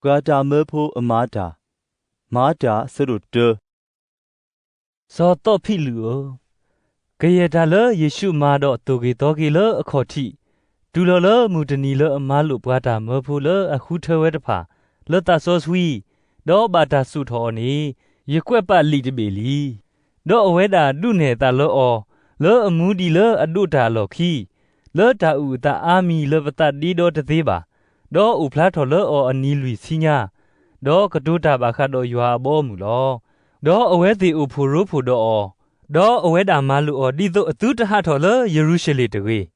ပှၤတၢ်မၢဖိအမၤတၢ်. မၤတၢ်အဆၢဒိၣ်တၢ. စီၤသီၣ်ဖံးလုးဧၢ, ကယဲၢ်တၢ်လၢယ့ၣ်ၡူးမၤဒီးသိၣ်က့ၤသီက့ၤလၢအခီၣ်ထံး, တုၤလီၤလၢမုၢ်တနံၤလၢအမၤလိာ်ပှၤတၢ်မၢဖိလၢအဃုထၢဝဲတဖၣ် လၢသးစီဆှံ, ဒီးဘၣ်တၢ်စိာ်ထီၣ်အီၤန့ၣ်, ယကွဲးပာ်လံာ်တဘ့ၣ်လံ. ဒီးအဝဲဒၣ်ဒုးနဲၣ်အသးလၢအီၤ, လၢအမူဒံးလၢအဒိးတၢ်အလီၢ်ခံ, လၢတၢ်အုၣ်အသးအါမံၤလၢပသးဒ့ဒီတသ့ဘၣ်, ဒီးအိၣ်ဖျါထီၣ်လၢအီၤအနံၤလွံၢ်ဆံညါ, ဒီးကတိၤတၢ်ဘၣ်ဃးဒီးယွၤအဘီအမုၢ်လီၤ. ဒီးအဝဲသ့ၣ်အိၣ်ဖှိၣ်ရိဖှိၣ်ဒီးအီၤ, ဒီးအဝဲဒၣ်မၤလိာ်အီၤဒ်သိးအသုတဟးထီၣ်လၢယရူၤၡလ့ၣ်တဂ့ၤ.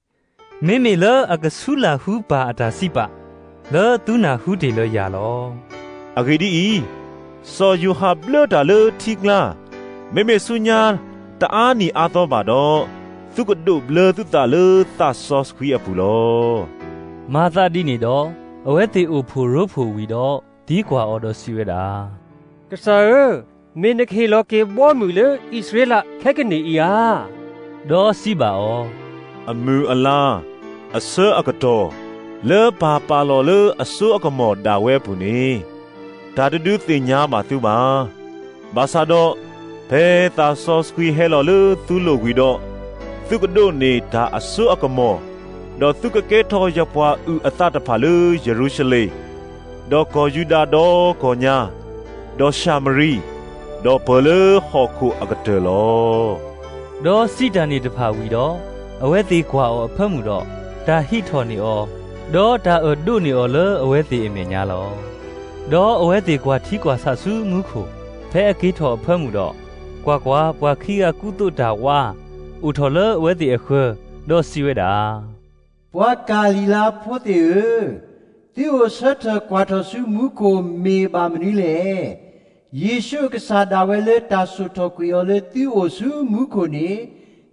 မ့မ့ၢ်လၢအကဆူလၢ်ဟူပၢ်အတၢ်စံးပာ်, လၢသုနၢ်ဟူတ့ၢ်လၢယၤလီၤ. အဂ့ၢ်ဒ်အံၤ, စီၤယိၤဟၣ်ဘျၢတၢ်လၢထံကျါ, မ့မ့ၢ်ဆူညါတအါနံၣ်အါသီဘၣ်ဒီး, သုကဒိးဘျၢသုသးလၢသးစီဆှံအပူၤလီၤ. မၤသးဒ်န့ၣ်ဒီး, အဝဲသ့ၣ်အိၣ်ဖှိၣ်ရိဖှိၣ်ဝံၤဒီး, သံကွၢ်အီၤဒီးစံးဝဲဒၣ်, ကစၢ်ဧၢ, မ့ၢ်နကဟ့ၣ်လီၤက့ၤဘီမုၢ်လၢအံၣ်စရ့လးခဲကနံၣ်အံၤဧါ. ဒီးစံးဘၣ်အီၤ, အမုၢ်အလါ, အဆၢအကတီၢ်, လၢပၢ်ပာ်လီၤလၢအစိအကမီၤဒၣ်ဝဲအပူၤန့ၣ်, တၢ်တဒုးသ့ၣ်ညါဘၣ်သုဘၣ်. ဘၣ်ဆၣ်ဒီး, ဖဲသးစီဆှံဟဲလီၤလၢသုလိၤဝံၤဒီး, သုကဒိးန့ၢ်တၢ်အစိအကမီၤ, ဒီးသုကကဲထီၣ်ယပှၤအုၣ်အသးတဖၣ်လၢယရူၤၡလ့ၣ်, ဒီးကီၢ်ယူဒၤဒီကီၢ်ညါ, ဒီးၡၤမရံ, ဒီးပၢၢ်လၢဟီၣ်ခိၣ်အကတၢၢ်လီၤ. ဒီးစံးတၢ်န့ၣ်တဖၣ်ဝံၤဒီး, အဝဲသ့ၣ်ကွၢ်အီၤအဖၢမုၢ်ဒီး, တၢ်ဟံးထီၣ်န့ၢ်အီၤ, ဒီးတၢ်အၢၣ်ဒိးန့ၢ်အီၤလၢအဝဲသ့ၣ်အမဲာ်ညါလီၤ. ဒီးအဝဲသ့ၣ်ကွၢ်ထံကွၢ်ဆးဆူမူခိၣ်, ဖဲအက့ၤထီၣ်အဖၢမုၢ်ဒီး, ကွၢ်ကွၢ်, ပှၤခံဂၤကူသိးတၢ်ဝါ, အိၣ်ထီၣ်လၢအဝဲသ့ၣ်အဃၢၤ, ဒီးစံးဝဲဒၣ်, ပှၤကၤလံၤလါဖိသ့ၣ်ဧၢ, သုအိၣ်ဆၢထၢၣ်ကွၢ်ထီၣ်ဆူမူခိၣ်မ့ၢ်ဘၣ်မနုၤလဲၣ်. ယ့ၣ်ၡူးအကစၢ်ဒၣ်ဝဲလၢတၢ်စိာ်ထီၣ်ကွံာ်အီၤလၢသုအိၣ်ဆူမူခိၣ်န့ၣ်,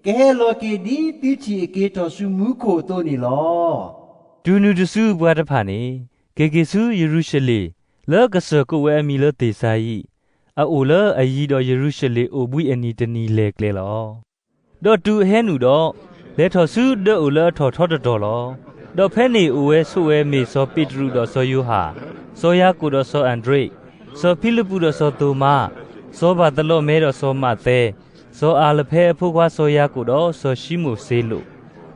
ကဟဲလီၤက့ၤဒ်သုထံၣ်အက့ၤထီၣ်ဆူမူခိၣ်အသိးန့ၣ်လီၤ. တုၤနုၤတစုပှၤတဖၣ်န့ၣ်, က့ၤက့ၤဆူယရူၤၡလ့ၣ်, လၢကစၢၢ်ကိးဝဲအမံၤလၢသ့ၣ်စၤယံး, အအိၣ်လၢအယံၤဒီးယရူၤၡလ့ၣ်အိၣ်ဘှံးအနံၤတနံၤလဲၤကျဲလီၤ. ဒီးတုၤအဟဲနုာ်ဒီး, လဲၤထီၣ်ဆူဒၢအိၣ်လၢအထီၣ်ထီတတီၤလီၤ. ဒီးဖဲန့ၣ်အိၣ်ဝဲဆိးဝဲမ့ၢ်စီၤပ့းတရူးဒီးစီၤယိၤဟၣ်, စီၤယၤကိာ်ဒီးစီၤအၤဒြ့း, စီၤဖံလံပူးဒီးစီၤသိၤမါ, စီၤဘၤသလီမဲဒီးစီၤမးသဲ, စီၤအၤလဖဲအဖိခွါစီၤယၤကိာ်ဒီးစီၤၡံမိၣ်စ့လိာ်,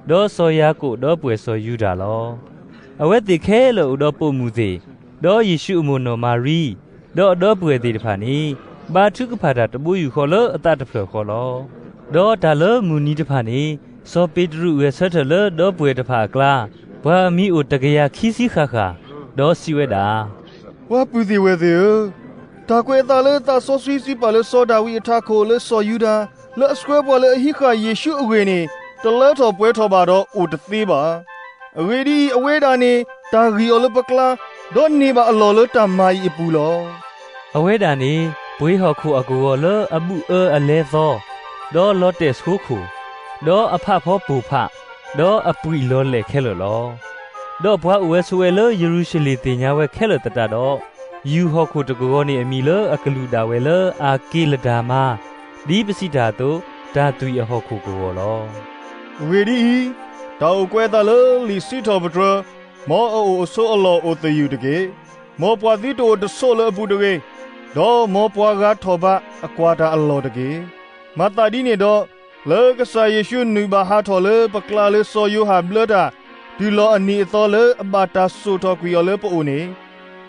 ဒီးစီၤယၤကိာ်ဒီပုၢ်ဝဲၢ်စီၤယူဒၤလီၤ. အဝဲသ့ၣ်ခဲလၢာ်အိၣ်ဒီးပိာ်မုၣ်သ့ၣ်, ဒီးယ့ၣ်ၡူးအမိၢ်နီၢ်မၤရံ, ဒီးအဒီပုၢ်ဝဲၢ်သ့ၣ်တဖၣ်န့ၣ်, ဘါထုကဖၣ်တၢ်တဘိယူၢ်ဃီလၢအသးတဖျၢၣ်ဃီလီၤ. ဒီးတၢ်လၢမုၢ်နံၤတဖၣ်န့ၣ်, စီၤပ့းတရူးဂဲၤဆၢထၢၣ်လၢဒီပုၢ်ဝဲၢ်တဖၣ်အကျါ, ပှၤအမံၤအိၣ်တကယၤခံဆံဃၣ်ဃၣ်, ဒီးစံးဝဲဒၣ်, ပှၤပုၢ်သ့ၣ်ဝဲၢ်သ့ၣ်ဧၢ, တၢ်ကွဲးအသးလၢသးစီဆှံစံးပာ်လၢစီၤဒၤဝံးအထးခိၣ်လၢစီၤယူဒၤ, လၢအဆှၢပှၤလၢအဟံးဃာ်ယ့ၣ်ၡူးအဂ့ၢ်န့ၣ်, တလၢထီၣ်ပှဲၤထီၣ်ဘၣ်ဒီးအိၣ်တသ့ဘၣ်. အဂ့ၢ်ဒ်အံၤ, အဝဲဒၣ်န့ၣ်, တၢ်ဂံၢ်အီၤလၢပကျါ, ဒီးန့ၢ်ဘၣ်အလီၢ်လၢတၢ်မၤအံၤအပူၤလီၤ. အဝဲဒၣ်န့ၣ်, ပှ့ၤဟီၣ်ခိၣ်အကဝီၤလၢအဘူးအၢအလဲသီ, ဒီးလီၤတဲာ်ဆိခိၣ်, ဒီးအဖးဖီပိာ်ဖး, ဒီးအပှံာ်လီၤလဲာ်ခဲလၢာ်လီၤ. ဒီးပှၤအိၣ်ဝဲဆိးဝဲလၢယရူၤၡလ့ၣ်သ့ၣ်ညါဝဲခဲလၢာ်သတးဒီး, ယူၢ်ဟီၣ်ခိၣ်တကဝီၤန့ၣ်အမံၤလၢအကလုၢ်ဒၣ်ဝဲလၢအၤက့လဒၤမါ, ဒ်ပစံးတၢ်အသိး, တၢ်သွံၣ်အဟီၣ်ခိၣ်ကဝီၤလီၤ. အဂ့ၢ်ဒ်အံၤ, တၢ်အိၣ်ကွဲးအသးလၢလံာ်စံးထီၣ်ပတြၢၤ, မ်အအိၣ်အဆိးအလီၢ်အိၣ်သယုၢ်တက့ၢ်. မ်ပှၤသုတအိၣ်တဆိးလၢအပူၤတဂ့ၤ, ဒီးမ်ပှၤဂၤထီၣ်ဘးအကွၢ်တၢ်အလီၢ်တက့ၢ်. မၤသးဒ်န့ၣ်ဒီး, လၢကစၢ်ယ့ၣ်ၡူးနုာ်ဘၣ်ဟးထီၣ်လၢပကျါလၢစီၤယိၤဟၣ်ဘျၢတၢ်, တုၤလီၤအနံၤအသီလၢအဘၣ်တၢ်စိာ်ထီၣ်ကွံာ်အီၤလၢပအိၣ်န့ၣ်,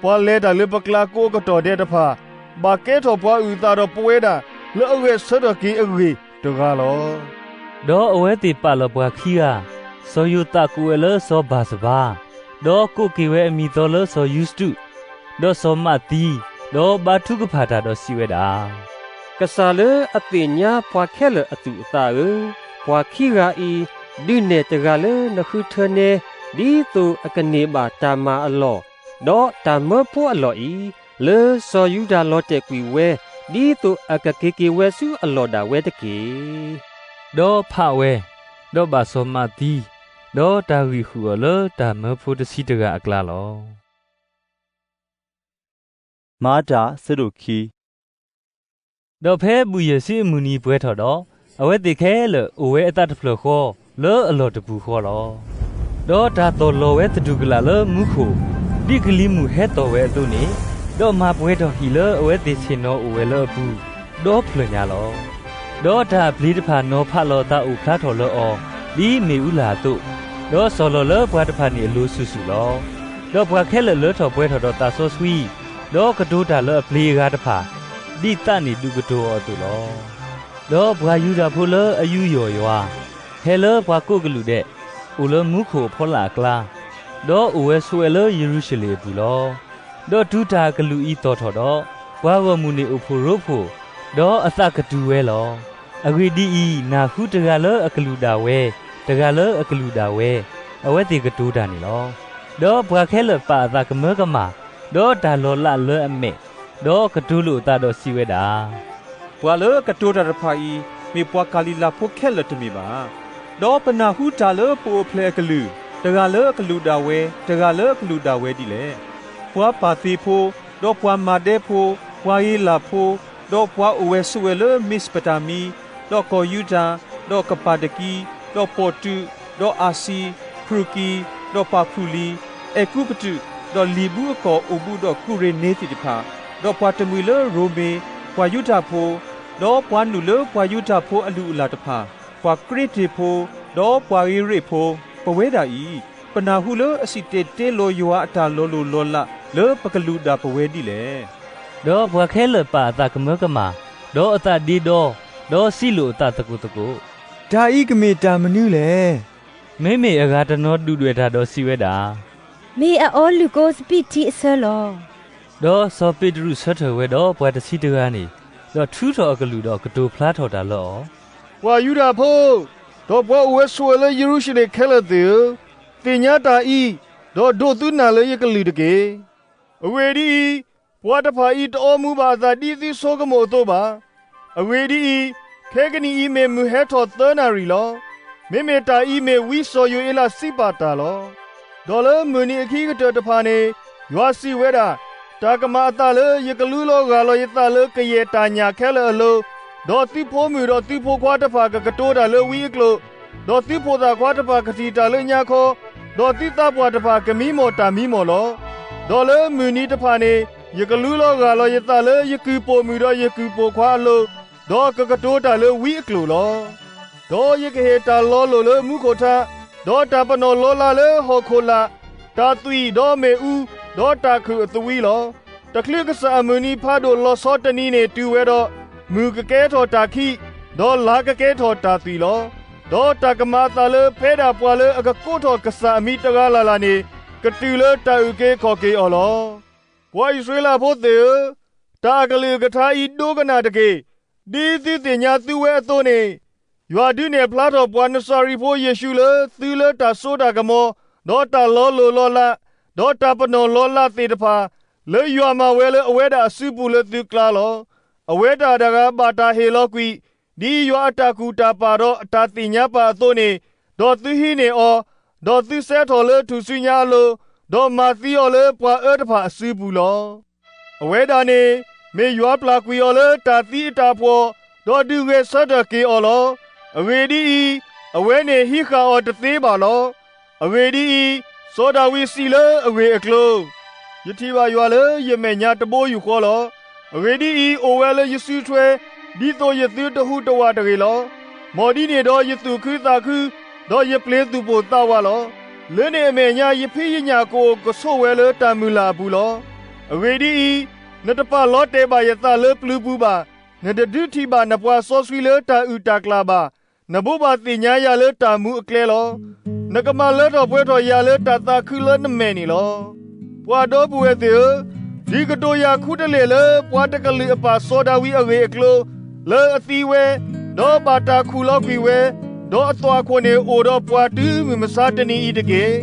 ပှၤလဲၤတၢ်လၢပကျါကိးကတီၢ်ဒဲးတဖၣ်, ဘၣ်ကဲထီၣ်ပှၤအုၣ်အသးဒီးပဝဲဒၣ်လၢအဂဲၤဆၢထၢၣ်က့ၤအဂ့ၢ်တဂၤလီၤ. ဒီးအဝဲသ့ၣ်ပာ်လီၤပှၤခံဂၤ, စီၤယိၤသးကိးဝဲလၢစီၤဘၢ်စဘၤ, ဒီးကိးက့ၤဝဲအမံၤသီလၢစီၤယူစတူး, ဒီးစီၤမးသံ, ဒီးဘါထုကဖၣ်တၢ်ဒီးစံးဝဲဒၣ်, ကစၢ်လၢအသ့ၣ်ညါပှၤခဲလၢာ်အသူၣ်အသးဧၢ, ပှၤခံဂၤအံၤ, ဒုးနဲၣ်တဂၤလၢနဃုထၢနဲ, ဒ်သိးအကန့ၢ်ဘၣ်တၢ်မၤအလီၢ်, ဒီးတၢ်မၢဖိအလီၢ်အံၤ, လၢစီၤယူဒၤလီၤတဲာ်ကွံာ်ဝဲ, ဒ်သိးအကက့ၤက့ၤဝဲဆူအလီၢ်ဒၣ်ဝဲတက့ၢ်. ဒီးဖးဝဲ, ဒီးဘၣ်စီၤမးသံ, ဒီးတၢ်ဂံၢ်ဃုာ်အီၤလၢတၢ်မၢဖိတဆံတဂၤအကျါလီၤ. မၤတၢ်ဆၢဒိၣ်ခံ. ဒီးဖဲဘူၣ်ယဲၢ်ဆံအမုၢ်နံၤပှဲၤထီၣ်ဒီး, အဝဲသ့ၣ်ခဲလၢာ်အိၣ်ဝဲအသးတဖျၢၣ်ဃီလၢအလီၢ်တပူၤဃီလီၤ. ဒီးတၢ်သီၣ်လီၤဝဲသတူၢ်ကလာ်လၢမူခိၣ်, ဒီး ဒ်ကလံၤမုၢ်ဟဲသီၣ်ဝဲအသိးန့ၣ်, ဒီးမၤပှဲၤထီၣ်ဟံၣ်လၢအဝဲသ့ၣ်ဆ့ၣ်နီၤအိၣ်ဝဲလၢအပူၤ, ဒီဖျၢၣ်ညါလီၤ. ဒီးတၢ်အပျ့ၤတဖၣ် နီၤဖးလီၤအသးအိၣ်ဖျါထီၣ်လၢအီၤ, ဒ်မ့ၣ်အူလၢ်အသိး, ဒီးစီၢ်လီၤလၢပှၤတဖၣ်န့ၣ်အလိၤစုာ်စုာ်လီၤ. ဒီးပှၤခဲလၢာ်လၢထီၣ်ပှဲၤထီၣ်ဒီးသးစီဆှံ, ဒီးကတိၤတၢ်လၢအပျ့ၤအဂၤတဖၣ်, ဒ်သးန့ၣ်ဒုးကတိၤအီၤအသိးလီၤ. ဒီးပှၤယူဒၤဖိလၢအယူးယီၣ်ယွၤ, ဟဲလၢပှၤကိးကလုာ်ဒဲး, အိၣ်လၢမူခိၣ်အဖီလာ်အကျါ, ဒီးအိၣ်ဝဲဆိးဝဲလၢယရူၤၡလ့ၣ်အပူၤလီၤ. ဒီးတုၤတၢ်အကလုာ်အံၤသီၣ်ထီၣ်ဒီး, ပှၤဂီၢ်မုၢ်န့ၣ်အိၣ်ဖှိၣ်ရိဖှိၣ်, ဒီးအသးကတုၤဝဲလီၤ. အဂ့ၢ်ဒ်အံၤ, နၢ်ဟူတဂၤလၢအကလုၢ်ဒၣ်ဝဲ, တဂၤလၢအကလုၢ်ဒၣ်ဝဲ, အဝဲသ့ၣ်ကတိၤတၢ်န့ၣ်လီၤ. ဒီးပှၤခဲလၢာ်ပာ်အသးကမၢကမၣ်, ဒီးတၢ်လီၤလးလၢအမဲာ်, ဒီးကတိၤလိာ်အသးဒီးစံးဝဲဒၣ်, ပှၤလၢအကတိၤတၢ်တဖၣ်အံၤ, မ့ၢ်ပှၤကၤလံၤလးဖိခဲလၢာ်တမ့ၢ်ဘၣ်ဧါ. ဒီးပနၢ်ဟူတၢ်လၢပအိၣ်ဖျဲၣ်အကလုၢ်, တဂၤလၢအကလုၢ်ဒၣ်ဝဲ, တဂၤလၢအကလုၢ်ဒၣ်ဝဲဒ်လဲၣ်. ပှၤပၢ်သ့ၣ်ဖိ, ဒီးပှၤမၤဒဲဖိ, ပှၤဧ့လးဖိ, ဒီးပှၤအိၣ်ဝဲဆိးဝဲလၢမ့းစပတၤမံ, ဒီးကီၢ်ယူဒၤ, ဒီးကပၤဒကံ, ဒီးပီၣ်တူး, ဒီးအၤစံ, ဖရူၤကံ, ဒီးပၤဖူၤလံ, အဲၤကူပတူး, ဒီးလံာ်ဘုအကီၢ်အိၣ်ဘူးဒီးကူရ့ၤနံသံၣ်တဖၣ်, ဒီးပှၤတမှံၤလၢရိမ့ၤ, ပှၤယူဒၤဖိ, ဒီးပှၤနုာ်လၢပှၤယူဒၤဖိအလုၢ်အလၢ်တဖၣ်, ပှၤကရ့တ့ၣ်ဖိ, ဒီးပှၤဧ့ၤရ့းဖိ, ပဝဲဒၣ်အံၤ, ပနၢ်ဟူလၢအစံၣ်တဲၤတဲလီၤယွၤအတၢ်လီၤလိၢ်လီၤလးလၢပကလုၢ်ဒၣ်ပဝဲဒ်လဲၣ်. ဒီးပှၤခဲလၢာ်ပာ်အသးကမၢကမၣ်, ဒီးအသးဒ့ဒီ, ဒီးစံးလိာ်အသးသကိးသကိး, တၢ်အံၤကမ့ၢ်တၢ်မနုၤလဲၣ်. မ့မ့ၢ်အဂၤတနီၤဒုၣ်ဒွဲၣ်တၢ်ဒီးစံးဝဲဒၣ်, မ့ၢ်အအီလုၣ်ကိစပံးထံအဆၢလီၤ. ဒီးစီၤပ့းတရူးဆၢထၢၣ်ဝဲဒီးပှၤတဆံတဂၤန့ၣ်, ဒီးထုးထီၣ်အကလုၢ်ဒီးကတိၤဖျါထီၣ်တၢ်လၢအီၤ, ပှၤယူဒၤဖိ, ဒီးပှၤအိၣ်ဝဲဆိးဝဲလၢယရူၤၡလ့ၣ်ခဲလၢာ်သ့ၣ်ဧၢ, သ့ၣ်ညါတၢ်အံၤ, ဒီးဒိးသုနၢ်လၢယကလုၢ်တက့ၢ်. အဂ့ၢ်ဒ်အံၤ, ပှၤတဖၣ်အံၤတအီမူၤဘၣ်အသးဒ်သုဆိကမိၣ်အသိးဘၣ်. အဂ့ၢ်ဒ်အံၤ, ခဲကနံၣ်အံၤမ့ၢ်မုၢ်ဟဲထီၣ်သၢနၣ်ရံၣ်လီၤ. မ့မ့ၢ်တၢ်အံၤမ့ၢ်ဝံစီၤယိၤအ့လးစံးပာ်တၢ်လီၤ. ဒီးလၢမုၢ်နံၤအခံကတၢၢ်တဖၣ်န့ၣ်, ယွၤစံးဝဲဒၣ်, တၢ်ကမၤအသးလၢယကလူလီၤဂၢ်လီၤယသးလၢကယဲၢ်တၢ်ညၣ်ခဲလၢာ်အလိၤ, ဒီးသုဖိမုၣ်ဒီးသုဖိခွါတဖၣ်ကကတိၤတၢ်လၢဝံအကျိာ်, ဒီးသုဖိသၣ်ခွါတဖၣ်ကထံၣ်တၢ်လၢညါခီ, ဒီးသုသးပှၢ်တဖၣ်ကမံမီၢ်တၢ်မံမီၢ်လီၤ. ဒီးလၢမုၢ်နံၤတဖၣ်န့ၣ်, ယကလူလီၤဂၢ်လီၤယသးလၢယကုၢ်ပိာ်မုၣ်ဒီးယကုၢ်ပိာ်ခွါအလိၤ, ဒီးကကတိၤတၢ်လၢဝံအကျိာ်လီၤ. ဒီးယကဟ့ၣ်တၢ်လီၤလိၢ်လၢမူခိၣ်ထး, ဒီးတၢ်ပနီၣ်လီလးလၢဟီၣ်ခိၣ်လာ်, တၢ်သွံၣ်ဒီးမ့ၣ်အူ, ဒီးတၢ်ခုၣ်အသဝံလီၤ. တချုးကစၢ်အမုၢ်နံၤဖးဒိၣ်လီၤဆီတနံၤန့ၣ်တုၤဝဲဒီး, မုၢ်ကကဲထီၣ်တၢ်ခံး, ဒီးလါကကဲထီၣ်တၢ်သွံၣ်လီၤ. ဒီးတၢ်ကမၤအသးလၢဖဲဒၣ်ပှၤလၢအကကိးထီၣ်ကစၢ်အမံၤတဂၤလၢ်လၢ်န့ၣ်, ကတုၤလၢတၢ်အုၣ်က့ၤခီၣ်က့ၤအီၤလီၤ. ပှၤအံၣ်စရ့လးဖိသ့ၣ်ဧၢ, တၢ်အကလုၢ်အကထါအံၤဒိကနၣ်တက့ၢ်. ဒ်သုသ့ၣ်ညါသုဝဲအသိးန့ၣ်, ယွၤဒုးနဲၣ်ဖျါထီၣ်ပှၤနစၤရံးဖိယ့ၣ်ၡူးလၢသုလၢတၢ်စိတၢ်ကမီၤ, ဒီးတၢ်လီၤလိၢ်လီၤလး, ဒီးတၢ်ပနီၣ်လီလးသ့ၣ်တဖၣ်, လၢယွၤမၤဝဲလၢအဝဲဒၣ်အစုပူၤလၢသုကျါလီၤ. အဝဲဒၣ်တဂၤဘၣ်တၢ်ဟ့ၣ်လီၤကွံာ်, ဒ်ယွၤအတၢ်ကူၣ်တၢ်ပာ်ဒီးအတၢ်သ့ၣ်ညါပာ်အသိးန့ၣ်, ဒီးသုဟံးန့ၢ်အီၤ, ဒီးသုစဲထီၣ်လၢထူၣ်စုညါအလိၤ, ဒီးမၤသံအီၤလၢပှၤအၢတဖၣ်အစုပူၤလီၤ. အဝဲဒၣ်န့ၣ်, မ့ၢ်ယွၤပျၢ်ကွံာ်အီၤလၢတၢ်သံအတၢ်ဖှီၣ်, ဒီးဒုးဂဲၤဆၢထၢၣ်က့ၤအီၤလီၤ. အဂ့ၢ်ဒ်အံၤ, အဝဲန့ၣ်ဟံးဃာ်အီၤတသ့ဘၣ်လီၤ. အဂ့ၢ်ဒ်အံၤ, စီၤဒၤဝံးစံးလၢအဂ့ၢ်အကျိၤ, ယထံၣ်ဘၣ်ယွၤလၢယမဲာ်ညါတဘိယူၢ်ဃီလီၤ. အဂ့ၢ်ဒ်အံၤ, အိၣ်ဝဲလၢယစုထွဲ, ဒ်သိးယသုတဟူးတဝးတဂ့ၤလီၤ. မ်ဒ်န့ၣ်ဒီးယသူၣ်ခုသးခု, ဒီးယပျ့ၤသူၣ်ပိၢ်သးဝးလီၤ. လၢန့ၣ်အမဲာ်ညါ ယဖံးယညၣ်ကအိၣ်ကဆိးဝဲလၢတၢ်မုၢ်လၢ်အပူၤလီၤ. အဂ့ၢ်ဒ်အံၤ, နတပာ်လီၤတဲာ်ဘၣ်ယသးလၢပျုၤပူၤဘၣ်. နတဒုးထံၣ်ဘၣ်နပှၤစီဆှံလၢတၢ်အုၣ်တၢ်ကျၢ်ဘၣ်. နဘိးဘၣ်သ့ၣ်ညါယၤလၢတၢ်မူအကျဲလီၤ. နကမၤလၢထီၣ်ပှဲၤထီၣ်ယၤလၢတၢ်သးခုလၢနမဲာ်န့ၣ်လီၤ. ပှၤဒီပုၢ်ဝဲၢ်သ့ၣ်ဧၢ, ဒ်ကတိၤယၤခူတလ့ၢ်လၢပှၤတကလုာ်အပၢ်စီၤဒၤဝံးအဂ့ၢ်အကျိၤ, လၢအသံဝဲ, ဒီးဘၣ်တၢ်ခူၣ်လီၤကွံာ်ဝဲ, ဒီးအသွၣ်ခိၣ်န့ၣ်အိၣ်ဒီးပှၤတုၤမုၢ်မဆါတနံၤအံၤတက့ၢ်.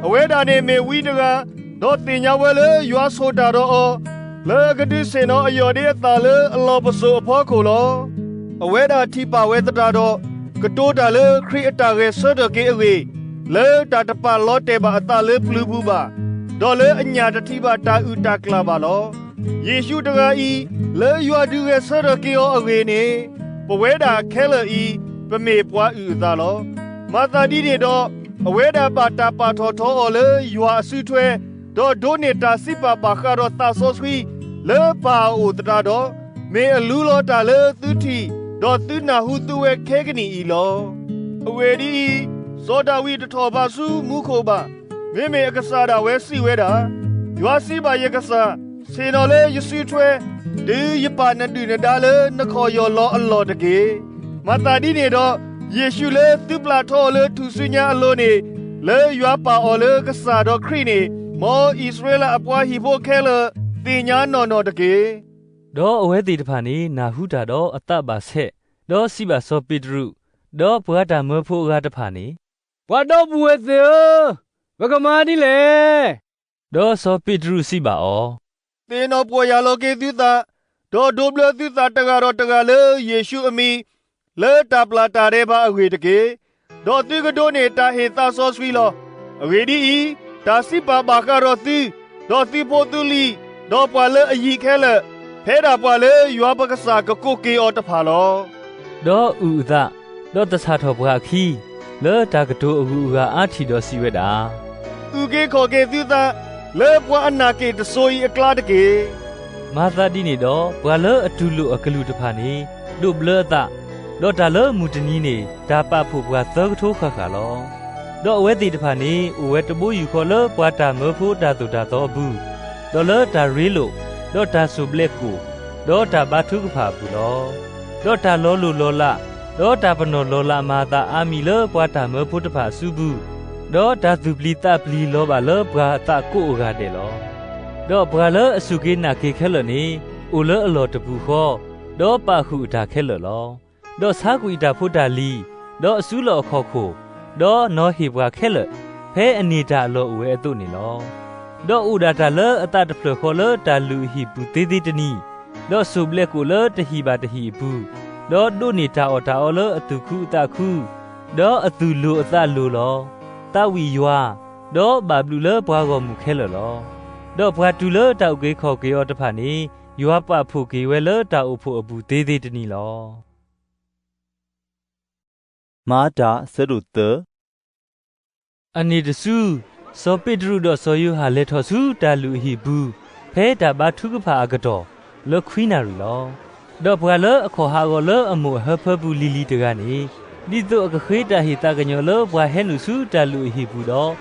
အဝဲဒၣ်န့ၣ်မ့ၢ်ဝံတဂၤ, ဒီးသ့ၣ်ညါဝဲလၢယွၤဆိၣ်တၢ်ဒီးအီၤ, လၢအကဒုးဆ့ၣ်နီၤအယီၢ်ဒ့အသးလၢအလီၢ်ပစိာ်အဖီခိၣ်လီၤ. အဝဲဒၣ်ထံၣ်ပာ်ဝဲသတးဒီး, ကတိၤတၢ်လၢခရံာ်အတၢ်ဂဲၤဆၢထၢၣ်က့ၤအဂ့ၢ်, လၢတၢ်တပာ်လီၤတဲာ်ဘၣ်အသးလၢပျုၤပူၤဘၣ်, ဒီးလၢအညၣ်တထံၣ်ဘၣ်တၢ်အုၣ်တၢ်ကျၢ်ဘၣ်လီၤ. ယ့ၣ်ၡူးတဂၤအံၤ, လၢယွၤဒုးဂဲၤဆၢထၢၣ်က့ၤအီၤအဂ့ၢ်န့ၣ်, ပဝဲဒၣ်ခဲလၢာ်အံၤ, ပမ့ၢ်ပှၤအုၣ်အသးလီၤ. မၤသးဒ်န့ၣ်ဒီး, အဝဲဒၣ်ဘၣ်တၢ်ပာ်ထီၣ်ထီအီၤလၢယွၤအစုထွဲ, ဒီးဒိးန့ၢ်တၢ်စံးပာ်ဘၣ်ဃးဒီးသးစီဆှံလၢပၢ်အအိၣ်သတးဒီး, မ့ၢ်အလူလီၤတၢ်လၢသုထံၣ်, ဒီးသုနၢ်ဟူသုဝဲခဲကနံၣ်အံၤလီၤ. အဂ့ၢ်ဒ်အံၤ, စီၤဒၤဝံးတထီၣ်ဘးဆူမူခိၣ်ဘၣ်. မ့မ့ၢ်အကစၢ်ဒၣ်ဝဲစံးဝဲဒၣ်, ယွၤစံးဘၣ်ယကစၢ်, ဆ့ၣ်နီၤလၢယစုထွဲ, တုၤယပာ်နဒုၣ်နဒါလၢနခီၣ်ယီၢ်လီၤအလီၢ်တက့ၢ်. မၤသးဒ်န့ၣ်ဒီး, ယ့ၣ်ၡူးလၢသုပျၢ်ထီအီၤလၢထူၣ်စုညါအလိၤန့ၣ်, လၢယွၤပာ်အီၤလၢကစၢ်ဒီးခရံာ်န့ၣ်, မ်အံၣ်စရ့လးအပှၤဟံၣ်ဖိခဲလၢာ်သ့ၣ်ညါနီၢ်နီၢ်တက့ၢ်. ဒီးအဝဲသ့ၣ်တဖၣ်န့ၣ်နၢ်ဟူတၢ်ဒီးအသးဘၣ်ဆဲး, ဒီးစံးဘၣ်စီၤပ့းတရူး, ဒီးပှၤတၢ်မၢဖိအဂၤတဖၣ်န့ၣ်, ပှၤဒီပုၢ်ဝဲၢ်သ့ၣ်ဧၢ, ပကမၤဒ်လဲၣ်. ဒီးစီၤပ့းတရူးစံးဘၣ်အီၤ, သ့ၣ်နီၣ်ပီၢ်ယၢ်လီၤက့ၤသုသး, ဒီးဒိးဘျၢသုသးတဂၤဒီးတဂၤလၢယ့ၣ်ၡူးအမံၤ, လၢတၢ်ပျၢ်တၢ်ဒဲးဘးအဂ့ၢ်တက့ၢ်. ဒီးသုကဒိးန့ၢ်တၢ်ဟ့ၣ်သးစီဆှံလီၤ. အဂ့ၢ်ဒ်အံၤ, တၢ်စံးပာ်ဘၣ်ဃးဒီးသု, ဒီးသုဖိသုလံၤ, ဒီးပှၤလၢအယံၤခဲလၢာ်, ဖဲဒၣ်ပှၤလၢယွၤပကစၢ်ကကိးက့ၤအီၤတဖၣ်လီၤ. ဒီးအုၣ်အသး, ဒီးသဆၣ်ထီၣ်ပှၤအခံ, လၢတၢ်ကတိၤအဂုၤအဂၤအါထံၣ်ဒီးစံးဝဲဒၣ်, အုၣ်က့ၤခီၣ်က့ၤသုသး, လၢပှၤအနၢ်က့ၣ်တစိၤအံၤအကျါတက့ၢ်. မၤသးဒ်န့ၣ်ဒီး ပှၤလၢအတူၢ်လိာ်အကလုၢ်တဖၣ်န့ၣ်, ဒိးဘျၢအသး, ဒီးတၢ်လၢမုၢ်တနံၤန့ၣ် တၢ်ပာ်ဖှိၣ်ပှၤသၢကထိဃၣ်ဃၣ်လီၤ. ဒီးအဝဲသ့ၣ်တဖၣ်န့ၣ် အိၣ်ဝဲတဘိယူၢ်ဃီလၢပှၤတၢ်မၢဖိတၢ်သိၣ်တၢ်သီအပူၤ, ဒီးလၢတၢ်ရ့လိာ်, ဒီးတၢ်စိာ်ဘျဲးကိာ်, ဒီးတၢ်ဘါထုကဖၣ်အပူၤလီၤ. ဒီးတၢ်လီၤလိၢ်လီၤလး, ဒီးတၢ်ပနီၣ်လီၤလးမၤအသးအါမံၤလၢပှၤတၢ်မၢဖိတဖၣ်အစုပူၤ, ဒီးတၢ်သူၣ်ပျံၤသးပျံၤလီၤဘၣ်လၢပှၤအသးကိးအဂၤဒဲးလီၤ. ဒီးပှၤလၢအစူၢ်က့ၤနာ်က့ၤခဲလၢာ်န့ၣ်, အိၣ်လၢအလီၢ်တပူၤဃီ, ဒီးပာ်ဃုာ်အတၢ်ခဲလၢာ်လီၤ. ဒီးဆါကွံာ်အတၢ်ဖိတၢ်လံၤ, ဒီးအစုလီၢ်အခီၣ်ခိၣ်, ဒီးနီၤဟ့ၣ်ပှၤခဲလၢာ်, ဖဲအန့ၢ်တၢ်အလီၢ်အိၣ်ဝဲအသိးန့ၣ်လီၤ. ဒီးအိၣ်ဒၣ်တၢ်လၢအသးတဖျၢၣ်ဃီလၢတၢ်လုၢ်အဟံၣ်ပူၤသ့သ့တနံၤ, ဒီးစိာ်ဘျဲးကိာ်လၢတဟံၣ်ဘၣ်တဟံၣ်အပူၤ, ဒီးဒိးန့ၢ်တၢ်အီၣ်တၢ်အီလၢအသူၣ်ခုအသးခု, ဒီးအသူၣ်လိၤအသးလိၤလီၤ. သးဝံၣ်ယွၤ, ဒီးဘၣ်ဘျုးလၢပှၤဂီၢ်မုၢ်ခဲလၢာ်လီၤ. ဒီးပှၤတုၤလၢတၢ်အုၣ်က့ၤခီၣ်က့ၤအီၤတဖၣ်န့ၣ်, ယွၤပာ်ဖှိၣ်က့ၤဝဲလၢတၢ်အိၣ်ဖှိၣ်အပူၤသ့သ့တနံၤလီၤ. မၤတၢ်ဆၢဒိၣ်သၢ အန့ၣ်တစု, စီၤပ့းတရူးဒီးစီၤယိၤဟၣ်လဲၤထီၣ်ဆူတၢ်လုၢ်အဟံၣ်ပူၤ, ဖဲတၢ်ဘါထုကဖၣ်အကတီၢ်, လၢခွံနၣ်ရံၣ်လီၤ. ဒီးပှၤလၢအခီၣ်ဟးဂီၤလၢအမိၢ်အဟၢဖၢပူၤလံၤလံၤတဂၤန့ၣ်, ဒ်သိးအကဃ့တၢ်ဟ့ၣ်သးကညီၤလၢပှၤဟဲနုာ်ဆူတၢ်လုၢ်အဟံၣ်ပူၤဒီး,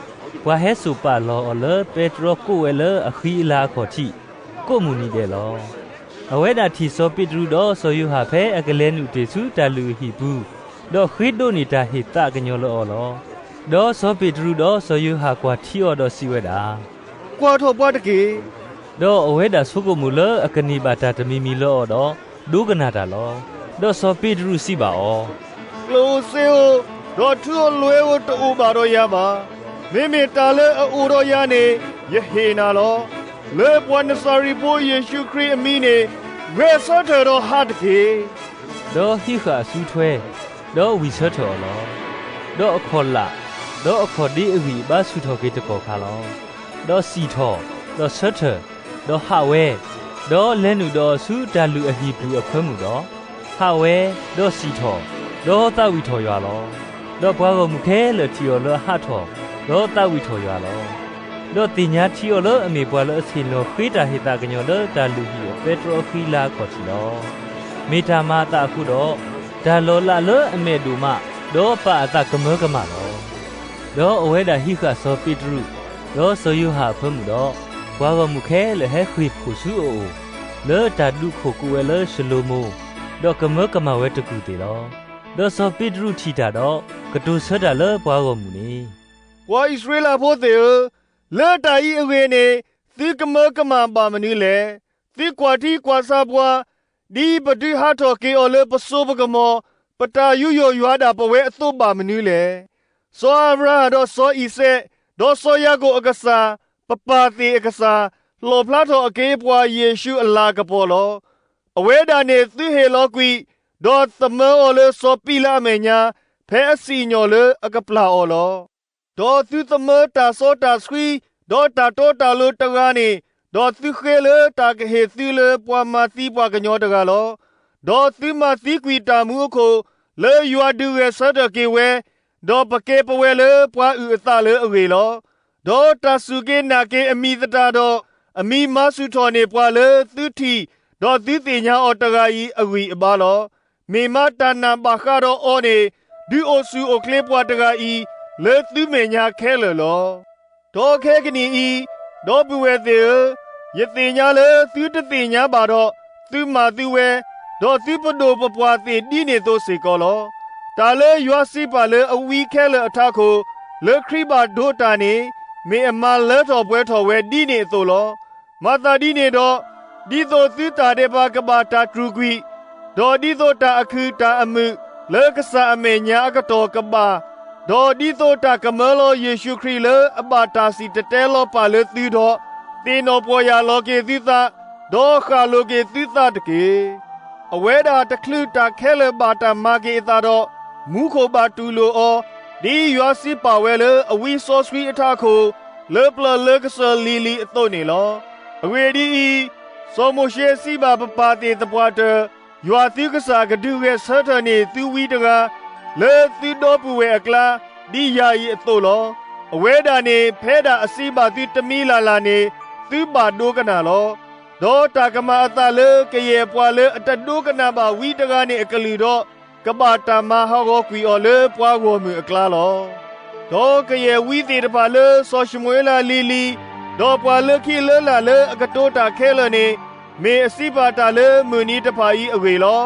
ပှၤဟဲစိာ်ပာ်လီၤအီၤလၢပဲတြီကိးဝဲလၢအဃံအလၤအခီၣ်ထံး, ကိးမုၢ်နံၤဒဲးလီၤ. အဝဲဒၣ်ထံၣ်စီၤပ့းတရူးဒီးစီၤယိၤဟၣ်ဖဲအကလဲၤနုာ်တ့ၢ်ဆူတၢ်လုၢ်အဟံၣ်ပူၤ, ဒီးဃ့ဒိးန့ၢ်တၢ်ဟ့ၣ်သးကညီၤလၢအီၤလီၤ. ဒီးစီၤပ့းတရူးဒီးစီၤယိၤဟၣ်ကွၢ်ထံအီၤဒီးစံးဝဲဒၣ်, ကွၢ်ထီၣ်ပှၤတက့ၢ်. ဒီးအဝဲဒၣ်ဆိကမိၣ်လၢအကန့ၢ်ဘၣ်တၢ်တမံၤမံၤလၢအီၤဒီး, ဒိကနၣ်တၢ်လီၤ. ဒီးစီၤပ့းတရူးစံးဘၣ်အီၤ, ကျိၣ်ဧိၤစ့ဧိၤ, ဒီးထူဧိၤလွဲဧိၤတအိၣ်ဘၣ်ဒီးယၤဘၣ်. မ့မ့ၢ်တၢ်လၢအအိၣ်ဒီးယၤန့ၣ်, ယဟ့ၣ်နၤလီၤ. လၢပှၤနစၤရ့းဖိယ့ၣ်ၡူးခရံာ်အမံၤန့ၣ်, ဂဲၤဆၢထၢၣ်ဒီးဟးတက့ၢ်. ဒီးဟံးဃာ်အစုထွဲ, ဒီးဝံၢ်ဆၢထၢၣ်အီၤလီၤ. ဒီးအခီၣ်လာ်, ဒီးအခီၣ်ဒ့အဂံၢ်အဘါဆူၣ်ထီၣ်က့ၤတကီၢ်ခါလီၤ. ဒီးစံၣ်ထီၣ်, ဒီးဆၢထၢၣ်, ဒီးဟးဝဲ, ဒီးလဲၤနုာ်ဒီးအီၤဆူတၢ်လုၢ်အဟံၣ်ပူၤအဖၢမုၢ်ဒီး, ဟးဝဲ, ဒီးစံၣ်ထီၣ်, ဒီးသးဝံၣ်ထီၣ်ယွၤလီၤ. ဒီးပှၤဂီၢ်မုၢ်ခဲလၢာ်ထံၣ်အီၤလၢအဟးထီၣ်, ဒီးသးဝံၣ်ထီၣ်ယွၤလီၤ. ဒီးသ့ၣ်ညါထံအီၤလၢအမ့ၢ်ပှၤလၢအဆ့ၣ်နီၤဃ့တၢ်ဟ့ၣ်သးကညီၤလၢတၢ်လုၢ်ဟံၣ်အပဲတြီအဃံအလၤအခီၣ်ထံးလီၤ. မ့ၢ်တၢ်မၤအသးအဃိဒီး, တၢ်လီၤလးလၢအမဲာ်ဒိၣ်မး, ဒီးပာ်အသးကမၢကမၣ်လီၤ. ဒီးအဝဲဒၣ်ဟံးဃာ်စီၤပ့းတရူး, ဒီးစီၤယိၤဟၣ်အဖၢမုၢ်ဒီး, ပှၤဂီၢ်မုၢ်ခဲလၢာ်ဟဲဃ့ၢ်ဖှိၣ်ဆူအအိၣ်, လၢတၢ်ဒုးခိၣ်ကိးဝဲလၢၡလိၤမိၤ, ဒီးကမၢကမၣ်ဝဲတကူၢ်သ့ၣ်လီၤ. ဒီးစီၤပ့းတရူးထံၣ်တၢ်ဒီး, ကတိၤဆၢတၢ်လၢပှၤဂီၢ်မုၢ်န့ၣ်, ပှၤအံၣ်စရ့လးဖိသ့ၣ်ဧၢ, လၢတၢ်အံၤအဂ့ၢ်န့ၣ်, သုကမၢကမၣ်ဘၣ်မနုၤလဲၣ်. သုကွၢ်ထံကွၢ်ဆးပှၤ, ဒ်ပဒုးဟးထီၣ်က့ၤအီၤလၢပစိပကမီၤ, ပတၢ်ယူးယီၣ်ယွၤဒၣ်ပဝဲအသိးဘၣ်မနုၤလဲၣ်. စီၤအၤဘြၤဟၣ်ဒီးစီၤအံၤစဲး, ဒီးစီၤယၤကိာ်အကစၢ်, ပပၢ်သ့ၣ်အကစၢ်, လီၣ်ဖျါထီၣ်အက့ၤပှၤယ့ၣ်ၡူးအလၤကပီၤလီၤ. အဝဲဒၣ်န့ၣ်သုဟ့ၣ်လီၤကွံာ်, ဒီးသမၢအီၤလၢစီၤပံၤလးအမဲာ်ညါ, ဖဲအစံၣ်ညီၣ်လၢအကပျၢ်အီၤလီၤ. ဒီးသုသမၢတၢ်စီတၢ်ဆှံ, ဒီးတၢ်တီတၢ်လိၤတဂၤန့ၣ်, ဒီးသုဃ့လၢတၢ်ကဟ့ၣ်သုလၢပှၤမၤသံပှၤကညီတဂၤလီၤ. ဒီးသုမၤသံကွံာ်တၢ်မူအခိၣ်, လၢယွၤဒုးဂဲၤဆၢထၢၣ်က့ၤဝဲ, ဒီးပကဲပဝဲလၢပှၤအုၣ်အသးလၢအဂ့ၢ်လီၤ. ဒီးတၢ်စူၢ်က့ၤနာ်က့ၤအမံၤသတးဒီး, အမံၤမၤဆူၣ်ထီၣ်န့ၢ်ပှၤလၢသုထံၣ်, ဒီးသုသ့ၣ်ညါအီၤတဂၤအံၤအဂံၢ်အဘါလီၤ. မ့ၢ်မၤတၢ်နာ်ဘၣ်ဃးဒီးအီၤန့ၣ်, ဒုးအိၣ်ဆူၣ်အိၣ်ချ့ပှၤတဂၤအံၤ, လၢသုမဲာ်ညါခဲလၢာ်လီၤ. ဒီးခဲကနံၣ်အံၤ, ဒီပုၢ်ဝဲၢ်သ့ၣ်ဧၢ, ယသ့ၣ်ညါလၢသုတသ့ၣ်ညါဘၣ်ဒီး, သုမၤသုဝဲ, ဒီးသုပဒိၣ်ပပှၢ်သ့ၣ်ဒ်န့ၣ်အသိးစ့ၢ်ကီးလီၤ. တၢ်လၢယွၤစံးပာ်လၢအဝံခဲလၢာ်အထးခိၣ်, လၢခရံာ်ဘၣ်ဒိးတၢ်န့ၣ်, မ့ၢ်အမၤလၢထီၣ်ပှဲၤထီၣ်ဝဲဒ်န့ၣ်အသိးလီၤ. မၤသးဒ်န့ၣ်ဒီး, ဒ်သိးသုတၢ်ဒဲးဘးကဘၣ်တၢ်တြူာ်ကွံာ်, ဒီးဒ်သိးတၢ်အခုၣ်တၢ်အမုာ်လၢကစၢ်အမဲာ်ညါအကတီၢ်ကဘၣ်, ဒီးဒ်သိးတၢ်ကမၢလီၤယ့ၣ်ၡူးခရံာ်လၢအဘၣ်တၢ်စံၣ်တဲၤတဲလီၤပာ်လၢသုဒီး, သ့ၣ်နီၣ်ပီၢ်ယၢ်လီၤက့ၤသုသး, ဒီးဃၣ်လိၤက့ၤသုသးတက့ၢ်. အဝဲဒၣ်တချုးတၢ်ခဲလၢာ်ဘၣ်တၢ်မၤက့ၤအသးဒီး, မူခိၣ်ဘၣ်တူၢ်လိာ်အီၤ, ဒ်ယွၤစံးပာ်ဝဲလၢအဝံစီဆှံအထးခိၣ်, လၢပျၢၤလၢကစၢၢ်လံၤလံၤအသိးန့ၣ်လီၤ. အဂ့ၢ်ဒ်အံၤ, စီၤမိၤၡ့စံးဘၣ်ပပၢ်သ့ၣ်သပှၢ်တၢၢ်, ယွၤသုကစၢ်ကဒုးဂဲၤဆၢထၢၣ်န့ၢ်သုဝံတဂၤ, လၢသုဒီပုၢ်ဝဲၢ်အကျါ, ဒ်ယၤအံၤအသိးလီၤ. အဝဲဒၣ်န့ၣ်ဖဲဒၣ်အစံးဘၣ်သုတမံၤလၢ်လၢ်န့ၣ်, သုဘၣ်ဒိကနၣ်လီၤ. ဒီးတၢ်ကမၤအသးလၢကယဲၢ်ပှၤလၢအတဒိကနၣ်ဘၣ်ဝံတဂၤန့ၣ်အကလုၢ်ဒီး, ကဘၣ်တၢ်မၤဟးဂီၤကွံာ်အီၤလၢပှၤဂီၢ်မုၢ်အကျါလီၤ. ဒီးကယဲၢ်ဝံသ့ၣ်တဖၣ်လၢစီၤၡမူၤအ့လးလံၤလံၤ, ဒီးပှၤလၢခံလၢလာ်လၢအကတိၤတၢ်ခဲလၢာ်န့ၣ်, မ့ၢ်အစံးဘၣ်တၢ်လၢမုၢ်နံၤတဖၣ်အံၤအဂ့ၢ်လီၤ.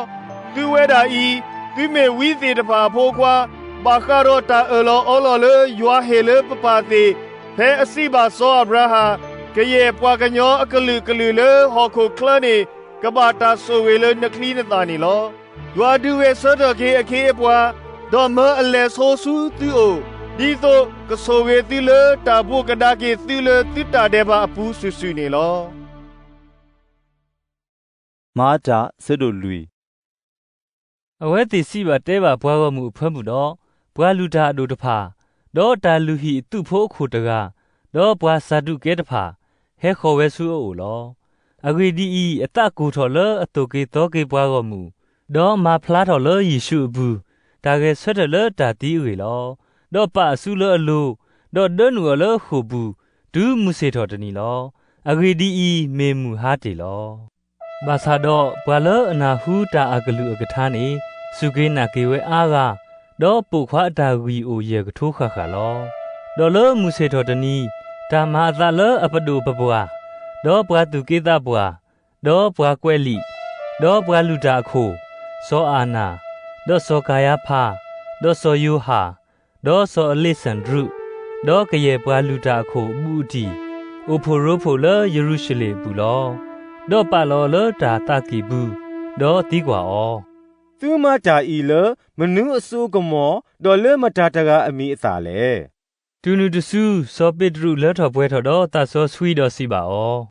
သုဝဲဒၣ်အံၤ, သုမ့ၢ်ဝံသ့ၣ်တဖၣ်အဖိခွါ, ဘၣ်ဃးဒီးတၢ်အၢၣ်လီၤအီလီၤလၢယွၤဟ့ၣ်လၢပပၢ်သ့ၣ်, ဖဲအစံးဘၣ်စီၤအၤဘြၤဟၣ်, ကယဲၢ်ပှၤကညီအကလုာ်ကလုာ်လၢဟီၣ်ခိၣ်ချၢန့ၣ်, ကဘၣ်တၢ်ဆိၣ်ဂ့ၤလၢနချံနသၣ်န့ၣ်လီၤ. ယွၤဒုးဂဲၤဆၢထၢၣ်က့ၤအခ့အပှၤ, ဒီးမၢအလဲၤဆိဆူသုအိၣ်, ဒ်သိးကဆိၣ်ဂ့ၤသုလၢတၢ်ဘိးကဒါက့ၤသုလၢသုတၢ်ဒဲးဘးအပူၤစုာ်စုာ်န့ၣ်လီၤ. မၤတၢ် ဆၢဒိၣ်လွံၢ်. အဝဲသ့ၣ်စံးဘၣ်တဲဘၣ်ပှၤဂီၢ်မုၢ်အဖၢမုၢ်ဒီး, ပှၤလုၢ်တၢ်အဒိၣ်တဖၣ်, ဒီးတၢ်လုၢ်ဟံၣ်အသုးဖိအခိၣ်တဂၤ, ဒီးပှၤစၤဒူးကဲတဖၣ်, ဟဲဃီၤဝဲဆူအအိၣ်လီၤ. အဂ့ၢ်ဒ်အံၤ, အသးကိၢ်ထီၣ်လၢအသိၣ်က့ၤသီက့ၤပှၤဂီၢ်မုၢ်, ဒီးမၤဖျါထီၣ်လၢယ့ၣ်ၡူးအပူၤ, တၢ်ဂဲၤဆၢထၢၣ်လၢတၢ်သံအဂ့ၢ်လီၤ. ဒီးပာ်အစုလၢအလိၤ, ဒီးဒၢနုာ်အီၤလၢဃိာ်ပူၤ, တုၤမုၢ်ဆ့ၣ်ထီၣ်တနံၤလီၤ. အဂ့ၢ်ဒ်အံၤ, မ့ၢ်မုၢ်ဟါတ့ၢ်လီၤ. ဘၣ်ဆၣ်ဒီးပှၤလၢအနၢ်ဟူတၢ်အကလုၢ်အကထါန့ၣ်, စူၢ်က့ၤနာ်က့ၤဝဲအါဂၤ, ဒီးပိာ်ခွါအတၢ်ဂံၢ်အိၣ်ယဲၢ်ကထိဃၣ်ဃၣ်လီၤ. ဒီးလၢမုၢ်ဆ့ၣ်ထီၣ်တနံၤ, တၢ်မၤအသးလၢအပဒိၣ်ပပှၢ်, ဒီးပှၤသူၣ်က့သးပှၢ်, ဒီးပှၤကွဲးလံာ်, ဒီးပှၤလုၢ်တၢ်အခိၣ်, စီၤအၤနၤ, ဒီးစီၤကၤယါဖါ, ဒီးစီၤယိၤဟၣ်, ဒီးစီၤအလ့းစၤဒြူး, ဒီးကယဲၢ်ပှၤလုၢ်တၢ်အခိၣ်ဘူးအတံၢ်, အိၣ်ဖှိၣ်ရိဖှိၣ်လၢယရူၤၡလ့ၣ်အပူၤလီၤ. ဒီးပာ်လီၤအီၤလၢတၢ်သးကံၢ်ပူၤ, ဒီးသံကွၢ်အီၤ, သုမၤတၢ်အံၤလၢမနုၤအစိအကမီၤ, ဒီးလၢမတၤတဂၤအမံၤအသၣ်လဲၣ်. တုၤနုၤတစု, စီၤပ့းတရူးလၢထီၣ်ပှဲၤထီၣ်ဒီးသးစီဆှံဒီးစံးဘၣ်အီၤ,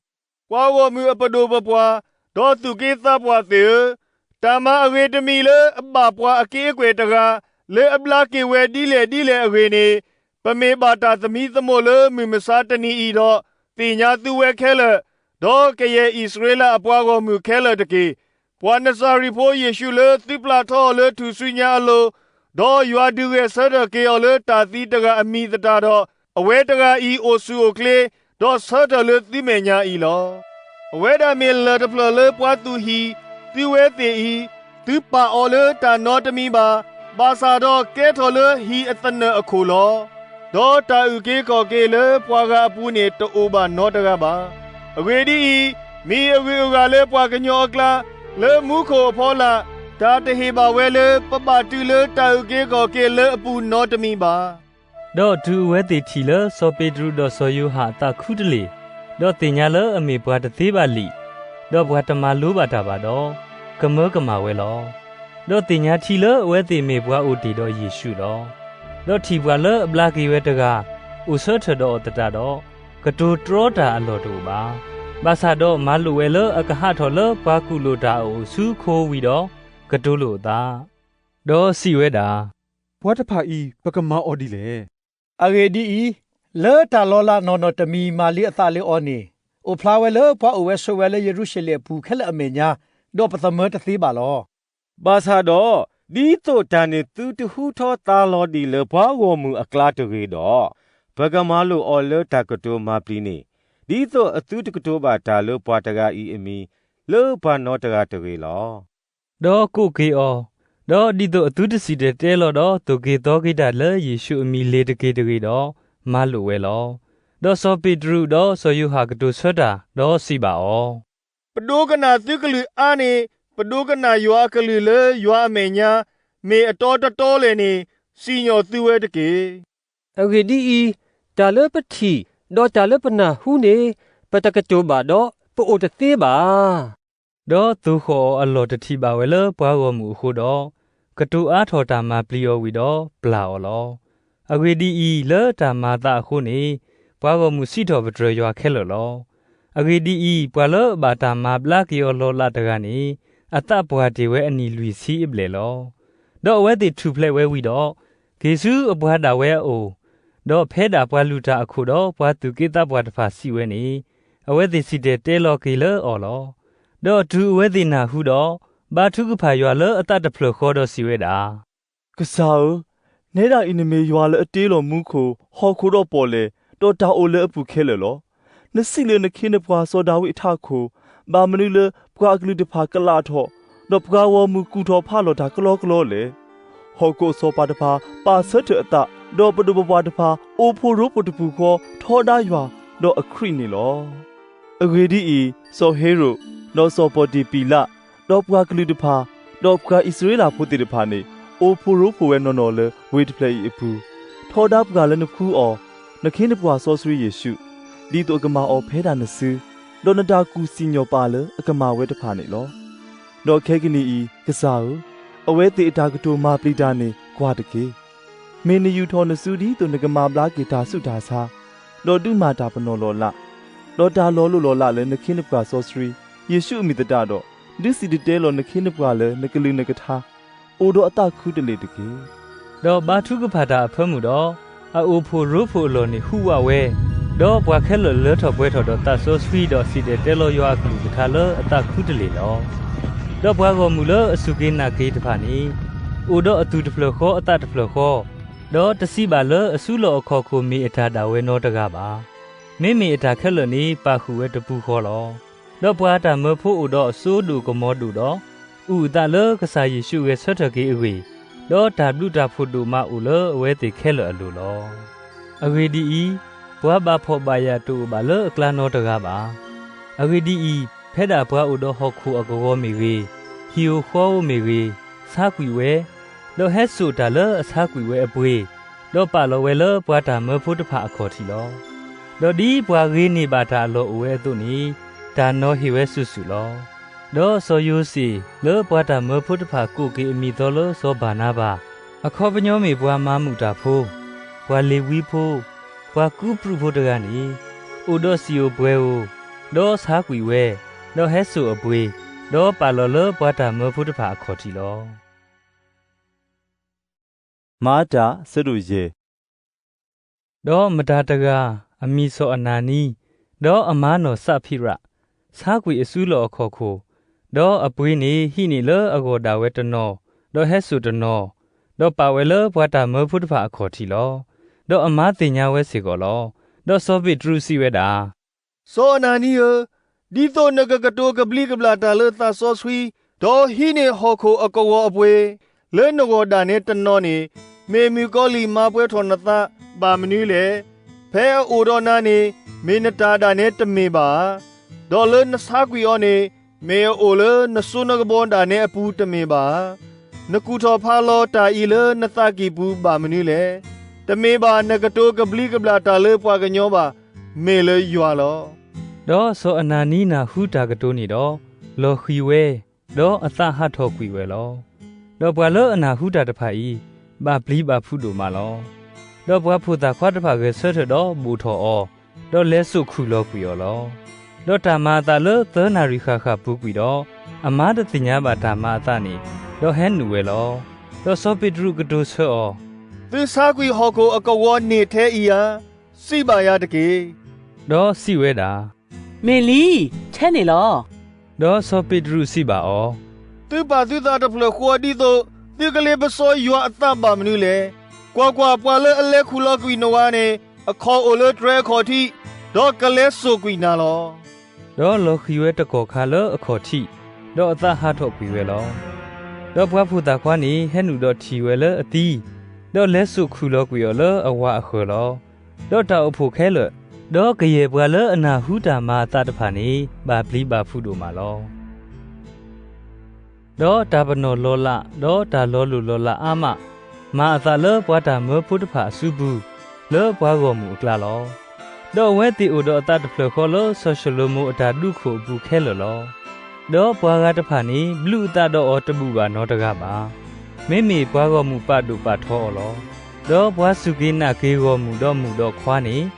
ပှၤဂီၢ်မုၢ်အပဒိၣ်ပပှၢ်, ဒီးသူၣ်က့သးပှၢ်သ့ၣ်ဧၢ, တၢ်မၤအဂ့ၤတမံၤလၢအဘၣ်ပှၤအက့အကွဲၢ်တဂၤ, လၢအဘျါက့ၤဝဲဒ်လဲၣ်ဒ်လဲၣ်အဂ့ၢ်န့ၣ်, ပမ့ၢ်ဘၣ်တၢ်သမံသမိးလၢမုၢ်မဆါတနံၤအံၤဒီး, သ့ၣ်ညါသုဝဲခဲလၢာ်, ဒီးကယဲၢ်အံၣ်စရ့လးအပှၤဂီၢ်မုၢ်ခဲလၢာ်တက့ၢ်. ပှၤနစၤရ့းဖိယ့ၣ်ၡူးလၢသုပျၢ်ထီအီၤလၢထူၣ်စုညါအလိၤ, ဒီးယွၤဒုးဂဲၤဆၢထၢၣ်က့ၤအီၤလၢတၢ်သံတဂၤအမံၤသတးဒီး, အဝဲတဂၤအံၤအိၣ်ဆူၣ်အိၣ်ချ့, ဒီးဆၢထၢၣ်လၢသုမဲာ်ညါအံၤလီၤ. အဝဲဒၣ်မ့ၢ်လၢၢ်တဖျၢၣ်လၢပှၤသူၣ်ဟံၣ်, သုဝဲသ့ၣ်အံၤ, သုပာ်အီၤလၢတၢ်နီတမံၤဘၣ်, ဘၣ်ဆၣ်ဒီးကဲထီၣ်လၢဟံၣ်အသနၢၣ်အခိၣ်လီၤ. ဒီးတၢ်အုၣ်က့ၤခီၣ်က့ၤလၢပှၤဂၤအပူၤန့ၣ်တအိၣ်ဘၣ်နီတဂၤဘၣ်. အဂ့ၢ်ဒ်အံၤ, မ့ၢ်အဂုၤအဂၤလၢပှၤကညီအကျါ, လၢမူခိၣ်အဖီလာ်, တၢ်တဟ့ၣ်ဘၣ်ဝဲလၢပဘၣ်တုၤလၢတၢ်အုၣ်က့ၤခီၣ်က့ၤလၢအပူၤနီတမံၤဘၣ်. ဒီးတုၤအဝဲသ့ၣ်ထံၣ်လၢစီၤပ့းတရူးဒီးစီၤယိၤဟၣ်အသးခူတလ့ၢ်, ဒီးသ့ၣ်ညါလၢအမ့ၢ်ပှၤတသ့ဘၣ်လံာ်, ဒီးပှၤတမၤလိဘၣ်တၢ်ဘၣ်ဒီး, ကမၢကမၣ်ဝဲလီၤ. ဒီးသ့ၣ်ညါထံလၢအဝဲသ့ၣ်မ့ၢ်ပှၤအိၣ်တ့ၢ်ဒီးယ့ၣ်ၡူးလီၤ. ဒီးထံၣ်ပှၤလၢအဘျါက့ၤဝဲတဂၤ, အိၣ်ဆၢထၢၣ်ဒီးအီၤသတးဒီး, ကတိၤတြီတၢ်အလီၢ်တအိၣ်ဘၣ်. ဘၣ်ဆၣ်ဒီးမၤလိာ်ဝဲလၢအကဟးထီၣ်လၢပှၤကူၣ်လိာ်တၢ်အအိၣ်ဆူခိအံၤဒီး, ကတိၤလိာ်အသး ဒီးစံးဝဲဒၣ်, ပှၤတဖၣ်အံၤပကမၤအီၤဒ်လဲၣ်. အဂ့ၢ်ဒ်အံၤ, လၢတၢ်လီၤလးနီၢ်နီၢ်တမံၤမၤလံအသးလၢအီၤန့ၣ်, အိၣ်ဖျါဝဲလၢပှၤအိၣ်ဝဲဆိးဝဲလၢယရူၤၡလ့ၣ်အပူၤခဲလၢာ်အမဲာ်ညါ, ဒီးပသမၢတသ့ဘၣ်လီၤ. ဘၣ်ဆၣ်ဒီး, ဒ်သိးတၢ်န့ၣ်သုတဟူထီသါလီၤဒံးလၢပှၤဂီၢ်မုၢ်အကျါတဂ့ၤဒီး, ပကမၤလိာ်အီၤလၢတၢ်ကတိၤမၤပျံၤန့ၣ်, ဒ်သိးအသုတကတိၤဘၣ်တၢ်လၢပှၤတဂၤအံၤအမံၤ လၢပှၤနီတဂၤတဂ့ၤလီၤ. ဒီးကိးက့ၤအီၤ, ဒီးဒ်သိးအသုတစံၣ်တဲၤတဲလီၤဒီးသိၣ်က့ၤသီက့ၤတၢ်လၢယ့ၣ်ၡူးအမံၤလ့ၤတက့ၤတဂ့ၤဒီး, မၤလိာ်ဝဲလီၤ. ဒီးစီၤပ့းတရူးဒီးစီၤယိၤဟၣ်ကတိၤဆၢတၢ်, ဒီးစံးဘၣ်အီၤ, ပဒိကနၣ်သုကလုၢ်အါန့ၢ် ပဒိကနၣ်ယွၤအကလုၢ်လၢယွၤအမဲာ်ညါ, မ့ၢ်အတီတတီလဲၣ်န့ၣ်, စံၣ်ညီၣ်သုဝဲတက့ၢ်. အဂ့ၢ်ဒ်အံၤ, တၢ်လၢပထံၣ်, ဒီးတၢ်လၢပနၢ်ဟူန့ၣ်, ပတကတိၤဘၣ်ဒီးပအိၣ်တသ့ဘၣ်. ဒီးသိၣ်ဃီၣ်အီၤအလီၢ်တထံၣ်ဘၣ်ဝဲလၢပှၤဂီၢ်မုၢ်အဃိဒီး, ကတိၤအါထီၣ်တၢ်မၤပျံၤအီၤဝံၤဒီးပျၢ်အီၤလီၤ. အဂ့ၢ်ဒ်အံၤ, လၢတၢ်မၤအသးအဃိန့ၣ်, ပှၤဂီၢ်မုၢ်စံးထီၣ်ပတြၢၤယွၤခဲလၢာ်လီၤ. အဂ့ၢ်ဒ်အံၤ, ပှၤလၢအဘၣ်တၢ်မၤဘျါက့ၤအီၤလီၤလးတဂၤန့ၣ်, အသးပှၢ်တ့ၢ်ဝဲအနံၣ်လွံၢ်ဆံအဘျဲၣ်လီၤ. ဒီးအဝဲသ့ၣ်ထူၣ်ဖျဲးဝဲဝံၤဒီး, က့ၤဆူအပှၤဒၣ်ဝဲအအိၣ်, ဒီးဖဲဒၣ်ပှၤလုၢ်တၢ်အခိၣ်ဒီးပှၤသူၣ်က့သးပှၢ်တဖၣ်စံးဝဲန့ၣ်, အဝဲသ့ၣ်စံၣ်တဲၤတဲလီၤက့ၤလၢအီၤလီၤ. ဒီးတုၤအဝဲသ့ၣ်နၢ်ဟူဒီး, ဘါထုကဖၣ်ယွၤလၢအသးတဖျၢၣ်ဃီဒီးစံးဝဲဒၣ်, ကစၢ်ဧၢ, နဲဒၣ်အံၤနမ့ၢ်ယွၤလၢအတ့လီၤမူခိၣ်, ဟီၣ်ခိၣ်ဒီးပီၣ်လဲၣ်, ဒီးတၢ်အိၣ်လၢအပူၤခဲလၢာ်လီၤ. နစံးလၢနခ့နပှၤစီၤဒၤဝံးအထးခိၣ်, ဘၣ်မနုၤလၢပှၤအကလုာ်တဖၣ်ကလးထီၣ်, ဒီးပှၤဂီၢ်မုၢ်ကူၣ်ထီၣ်ဖးလီၤတၢ်ကလီကလီလဲၣ်. ဟီၣ်ခိၣ်အစီၤပၤတဖၣ်ပာ်ဆၢထၢၣ်အသး, ဒီးပဒိၣ်ပပှၢ်တဖၣ်အိၣ်ဖှိၣ်ရိဖှိၣ်တပူၤဃီထီဒါယွၤ, ဒီးအခရံာ်န့ၣ်လီၤ. အဂ့ၢ်ဒ်အံၤ, စီၤဟ့ရိာ်, ဒီးစီၤပီၣ်တံၢ်ပံၤလး, ဒီးပှၤကလုာ်တဖၣ်, ဒီးပှၤအံၣ်စရ့လးဖိသ့ၣ်တဖၣ်န့ၣ်, အိၣ်ဖှိၣ်ရိဖှိၣ်ဝဲနီၢ်နီၢ်လၢဝ့ၢ်တဖျၢၣ်အံၤအပူၤ, ထီဒါပှၤလၢနဖှူအီၤ, နခ့နပှၤစီဆှံယ့ၣ်ၡူး, ဒ်သိးအကမၤအီၤဖဲဒၣ်နစု, ဒီးနတၢ်ကူၣ်စံၣ်ညီၣ်ပၢ်လၢအကမၤဝဲတဖၣ်န့ၣ်လီၤ. ဒီးခဲကနံၣ်အံၤ, ကစၢ်ဧၢ, အဝဲသ့ၣ်အတၢ်ကတိၤမၤပျံၤတၢ်န့ၣ်ကွၢ်တက့ၢ်. မ့ၢ်နယူာ်ထီၣ်နစုဒ်သိးနကမၤဘျါက့ၤတၢ်ဆူးတၢ်ဆါ, ဒီးဒုးမၤတၢ်ပနီၣ်လီၤလး, ဒီးတၢ်လီၤလိၢ်လီၤလးလၢနခ့နပှၤစီဆှံယ့ၣ်ၡူးအမံၤသတးဒီး, ဒုးစံၣ်တဲၤတဲလီၤနခ့နပှၤလၢနကလုၢ်နကထါ, အိၣ်ဒီးအသးခုတလ့ၢ်တက့ၢ်. ဒီးဘါထုကဖၣ်တၢ်အဖၢမုၢ်ဒီး, အအိၣ်ဖှိၣ်ရိဖှိၣ်အလီၢ်န့ၣ်ဟူးဝးဝဲ, ဒီးပှၤခဲလၢာ်လၢထီၣ်ပှဲၤထီၣ်ဒီးသးစီဆှံဒီးစံၣ်တဲၤတဲလီၤယွၤအကလုၢ်ကထါလၢအသးခုတလ့ၢ်လီၤ. ဒီးပှၤဂီၢ်မုၢ်လၢအစူၢ်က့ၤနာ်က့ၤတဖၣ်န့ၣ်, အိၣ်ဒီးအသူၣ်တဖျၢၣ်ဃီအသးတဖျၢၣ်ဃီ, ဒီးတစံးဘၣ်လၢအစုလီၢ်အခီၣ်ခိၣ်မ့ၢ်အတၢ်ဒၣ်ဝဲနီတဂၤဘၣ်. မ့မ့ၢ်အတၢ်ခဲလၢာ်န့ၣ်ပာ်ဃုာ်ဝဲတပူၤဃီလီၤ. ဒီးပှၤတၢ်မၢဖိအိၣ်ဒီးအစိဒိၣ်ကမီၤဒိၣ်ဒီး, အုၣ်အသးလၢကစၢ်ယ့ၣ်ၡူးအဂဲၤဆၢထၢၣ်က့ၤအဂ့ၢ်, ဒီးတၢ်ဘျုးတၢ်ဖှိၣ်ဒိၣ်မးအိၣ်လၢအဝဲသ့ၣ်ခဲလၢာ်အလိၤလီၤ. အဂ့ၢ်ဒ်အံၤ, ပှၤဘၣ်ဖှီၣ်ဘၣ်ယာ်တအိၣ်ဘၣ်လၢအကျါနီတဂၤဘၣ်. အဂ့ၢ်ဒ်အံၤ, ဖဲဒၣ်ပှၤအိၣ်ဒီးဟီၣ်ခိၣ်အကဝီၤမ့ၢ်ဂ့ၤ, ဟံၣ်ဧိၤဃီဧိၤမ့ၢ်ဂ့ၤ, ဆါကွံာ်ဝဲ, ဒီးဟဲစိာ်တၢ်လၢအဆါကွံာ်ဝဲအပှ့ၤ, ဒီးပာ်လီၤဝဲလၢပှၤတၢ်မၢဖိတဖၣ်အခီၣ်ထံးလီၤ. ဒီးဒ်ပှၤဂ့ၤန့ၢ်ဘၣ်တၢ်အလီၢ်အိၣ်ဝဲအသိးန့ၣ်, တၢ်နီၤဟ့ၣ်ဝဲစုာ်စုာ်လီၤ. ဒီးစီၤယိၤစ့ၣ်လၢပှၤတၢ်မၢဖိတဖၣ်ကိးက့ၤအမံၤသီလၢစီၤဘၤနါဘၤ, အခီပညီမ့ၢ်ပှၤမၤမုာ်တၢ်ဖိ, ပှၤလ့ၤဝံဖိ, ပှၤကူပြူးဖိတဂၤန့ၣ်, အိၣ်ဒီးစံာ်ဧိၤပှဲၤဧိၤ, ဒီးဆါကွံာ်ဝဲ, ဒီးဟဲစိာ်အပှ့ၤ, ဒီးပာ်လီၤလၢပှၤတၢ်မၢဖိတဖၣ်အခီၣ်ထံးလီၤ. မၤတၢ်ဆၢဒိၣ်ယဲၢ်. ဒီးမတၤတဂၤ, အမံၤစီၤအနၤနံ, ဒီးအမါနီၢ်စးဖံရး, ဆါကွံာ်အစုလီၢ်အခီၣ်ခိၣ်, ဒီးအပှ့ၤန့ၣ်ဟံးန့ၢ်လၢအဂီၢ်ဒၣ်ဝဲတနီၤ, ဒီးဟဲစိာ်တနီၤ, ဒီးပာ်ဝဲလၢပှၤတၢ်မၢဖိတဖၣ်အခီၣ်ထံးလီၤ. ဒီးအမါသ့ၣ်ညါဝဲစ့ၢ်ကီးလီၤ. ဒီးစီၤပ့းတရူးစံးဝဲဒၣ်, စီၤအနၤနံဧၢ, ဒ်သိးနကကတိၤကဘျံးကဘျၣ်တၢ်လၢသးစီဆှံ, ဒီးဟံးန့ၢ်ဟီၣ်ခိၣ်အကဝီၤအပှ့ၤ, လၢနဂီၢ်ဒၣ်နဲတနီၤန့ၣ်, မ့ၢ်မုၣ်ကီၤလံၢ်မၤပှဲၤထီၣ်နသးဘၣ်မနုၤလဲၣ်. ဖဲအအိၣ်ဒီးနၤန့ၣ်, မ့ၢ်နတၢ်ဒၣ်နဲတမ့ၢ်ဘၣ်ဧါ. ဒီးလၢနဆါကွံာ်အီၤန့ၣ်, မ့ၢ်အအိၣ်လၢနစိနကဘီဒၣ်နဲအပူၤတမ့ၢ်ဘၣ်ဧါ. နကူၣ်ထီၣ်ဖးလီၤတၢ်အံၤလၢနသးကံၢ်ပူၤဘၣ်မနုၤလဲၣ်. တမ့ၢ်ဘၣ်နကတိၤကဘျံးကဘျၣ်တၢ်လၢပှၤကညီဘၣ်, မ့ၢ်လၢယွၤလီၤ. ဒီးစီၤအနၤနံနၢ်ဟူတၢ်ကတိၤန့ၣ်ဒီး, လီၤဃံၤဝဲ, ဒီးအသးဟးထီၣ်ကွံာ်ဝဲလီၤ. ဒီးပှၤလၢအနၢ်ဟူတၢ်တဖၣ်အံၤ, ဘၣ်ပျံၤဘၣ်ဖုးဒိၣ်မးလီၤ. ဒီးပှၤဖိသၣ်ခွါတဖၣ်ဂဲၤဆၢထၢၣ်ဒီးဘိၣ်ထီၣ်အီၤ, ဒီးလဲၤစိာ်ခူၣ်လီၤကွံာ်အီၤလီၤ. ဒီးတၢ်မၤအသးလၢသၢနၣ်ရံၣ်ဃၣ်ဃၣ်ပူၤကွံာ်ဒီး, အမါတသ့ၣ်ညါဘၣ်တၢ်မၤအသးန့ၣ်, ဒီးဟဲနုာ်ဝဲလီၤ. ဒီးစီၤပ့းတရူးကတိၤဆၢအီၤ, သုဆါကွံာ်ဟီၣ်ခိၣ်အကဝီၤန့ၢ်ထဲအံၤဧါ. စံးဘၣ်ယၤတက့ၢ်. ဒီးစံးဝဲဒၣ်, မ့ၢ်လံ, ထဲန့ၣ်လီၤ. ဒီးစီၤပ့းတရူးစံးဘၣ်အီၤ, သုပာ်သုသးတဖျၢၣ်ဃီဒ်သိးသုကလ့ပစီယွၤအသးဘၣ်မနုၤလဲၣ်. ကွၢ်ကွၢ်, ပှၤလၢအလဲၤခူၣ်လီၤကွံာ်နဝၤန့ၣ်, အခီၣ်အိၣ်လၢတြဲၤအခီၣ်ထံး, ဒီးကလဲၤစိာ်ကွံာ်နၤလီၤ. ဒီးလီၤဃံၤဝဲတကီၢ်ခါလၢအခီၣ်ထံး, ဒီးအသးဟးထီၣ်ကွံာ်ဝဲလီၤ. ဒီးပှၤဖိသၣ်ခွါန့ၣ် ဟဲနုာ်ဒီးထံၣ်ဝဲလၢအသံ, ဒီးလဲၤစိာ်ခူၣ်လီၤကွံာ်အီၤလၢအဝၤအဃၢၤလီၤ. ဒီးတၢ်အိၣ်ဖှိၣ်ခဲလၢာ်, ဒီးကယဲၢ်ပှၤလၢအနၢ်ဟူတၢ်မၤအသးတဖၣ်န့ၣ် ဘၣ်ပျံၤဘၣ်ဖုးဒိၣ်မးလီၤ. ဒီးတၢ်ပနီၣ်လီၤလး, ဒီးတၢ်လီၤလိၢ်လီၤလးအါမး, မၤအသးလၢပှၤတၢ်မၢဖိတဖၣ်အစုပူၤ, လၢပှၤဂီၢ်မုၢ်အကျါလီၤ. ဒီးအဝဲသ့ၣ်အိၣ်ဒီးအသးတဖျၢၣ်ဃီလၢစီၤၡလိၤမိၤအတၢ်ဒူခိၣ်အပူၤခဲလၢာ်လီၤ. ဒီးပှၤဂၤတဖၣ်န့ၣ် ဘျုးအသးဒီးအီၤတဘူၣ်ဘၣ်နီတဂၤဘၣ်. မ့မ့ၢ်ပှၤဂီၢ်မုၢ်ပာ်ဒိၣ်ပာ်ထီအီၤလီၤ. ဒီးပှၤစူၢ်က့ၤနာ်က့ၤဂီၢ်မုၢ်ဒီးမုၣ်ဒီးခွါန့ၣ်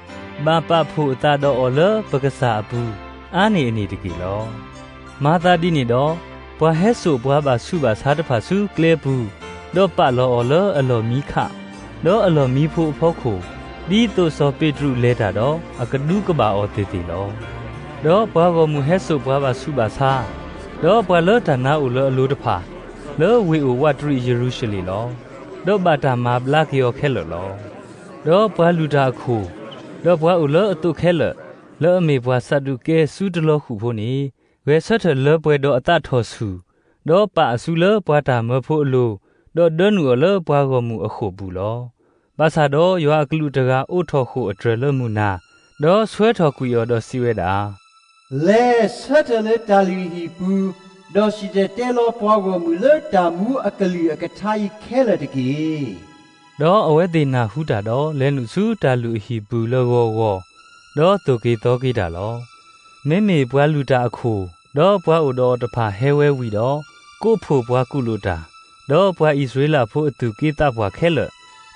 ဘၣ်ပာ်ဖှိၣ်အသးဒီးအီၤလၢပကစၢ်အပူၤ အါန့ၢ်အန့ၣ်တက့ၢ်လီၤ. မၤသးဒ်န့ၣ်ဒီး, ပှၤဟဲစိာ်ပှၤဘၣ်ဆူးဘၣ်ဆါတဖၣ်ဆူကျဲပူၤ, ဒီးပာ်လီၤအီၤလၢအလီၢ်မံခး, ဒီးအလီၢ်မံဖိအဖီခိၣ်, ဒ်သိးစီၤပ့းတရူးလဲၤတၢ်ဒီး အကဒူကဘၣ်အီၤသ့ၣ်သ့ၣ်လီၤ. ဒီးပှၤဂီၢ်မုၢ်ဟဲစိာ်ပှၤဘၣ်ဆူးဘၣ်ဆါ, ဒီးပှၤလၢတၢ်နါအိၣ်လၢအလိၤတဖၣ်, လၢဝ့ၢ်အိၣ်ဝးတရံးယရူၤၡလ့ၣ်လီၤ. ဒီးဘၣ်တၢ်မၤဘျါက့ၤအီၤခဲလၢာ်လီၤ. ဒီးပှၤလုၢ်တၢ်အခိၣ်, ဒီးပှၤအိၣ်လၢအသိးခဲလၢာ်, လၢအမ့ၢ်ပှၤစးဒူးကဲစူတလီၤဃုာ်ဖိန့ၣ်, ဂဲၤဆၢထၢၣ်လၢပှဲၤဒီးအသးထီၣ်ဆူၣ်, ဒီးပာ်အစုလၢပှၤတၢ်မၢဖိအလိၤ, ဒီးဒၢနုာ်အီၤလၢပှၤဂီၢ်မုၢ်အဃိာ်ပူၤလီၤ. ဘၣ်ဆၣ်ဒီးယွၤအကလူးတဂၤအိးထီၣ်ဃိာ်အတြၢၤလၢမုၢ်နၤ, ဒီးဆှၢထီၣ်ကွံာ်အီၤဒီးစံးဝဲဒၣ်, လဲၤဆၢထၢၣ်လၢတၢ်လုၢ်ဟံၣ်ပူၤ, ဒီးစံၣ်တဲၤတဲလီၤပှၤဂီၢ်မုၢ်လၢတၢ်မူအကလုၢ်အကထါအံၤခဲလၢာ်တက့ၢ်. ဒီးအဝဲသ့ၣ်နၢ်ဟူတၢ်ဒီး လဲၤနုာ်ဆူတၢ်လုၢ်အဟံၣ်ပူၤလၢဂီၤဂီၤ, ဒီးသိၣ်က့ၤသီက့ၤတၢ်လီၤ. မ့မ့ၢ်ပှၤလုၢ်တၢ်အခိၣ်, ဒီးပှၤအိၣ်ဒီးအီၤတဖၣ်ဟဲဝဲဝံၤဒီး, ကိးဖှိၣ်ပှၤကူၣ်လိာ်တၢ်, ဒီးပှၤအံၣ်စရ့လးဖိအသူၣ်က့သးပှၢ်ခဲလၢာ်,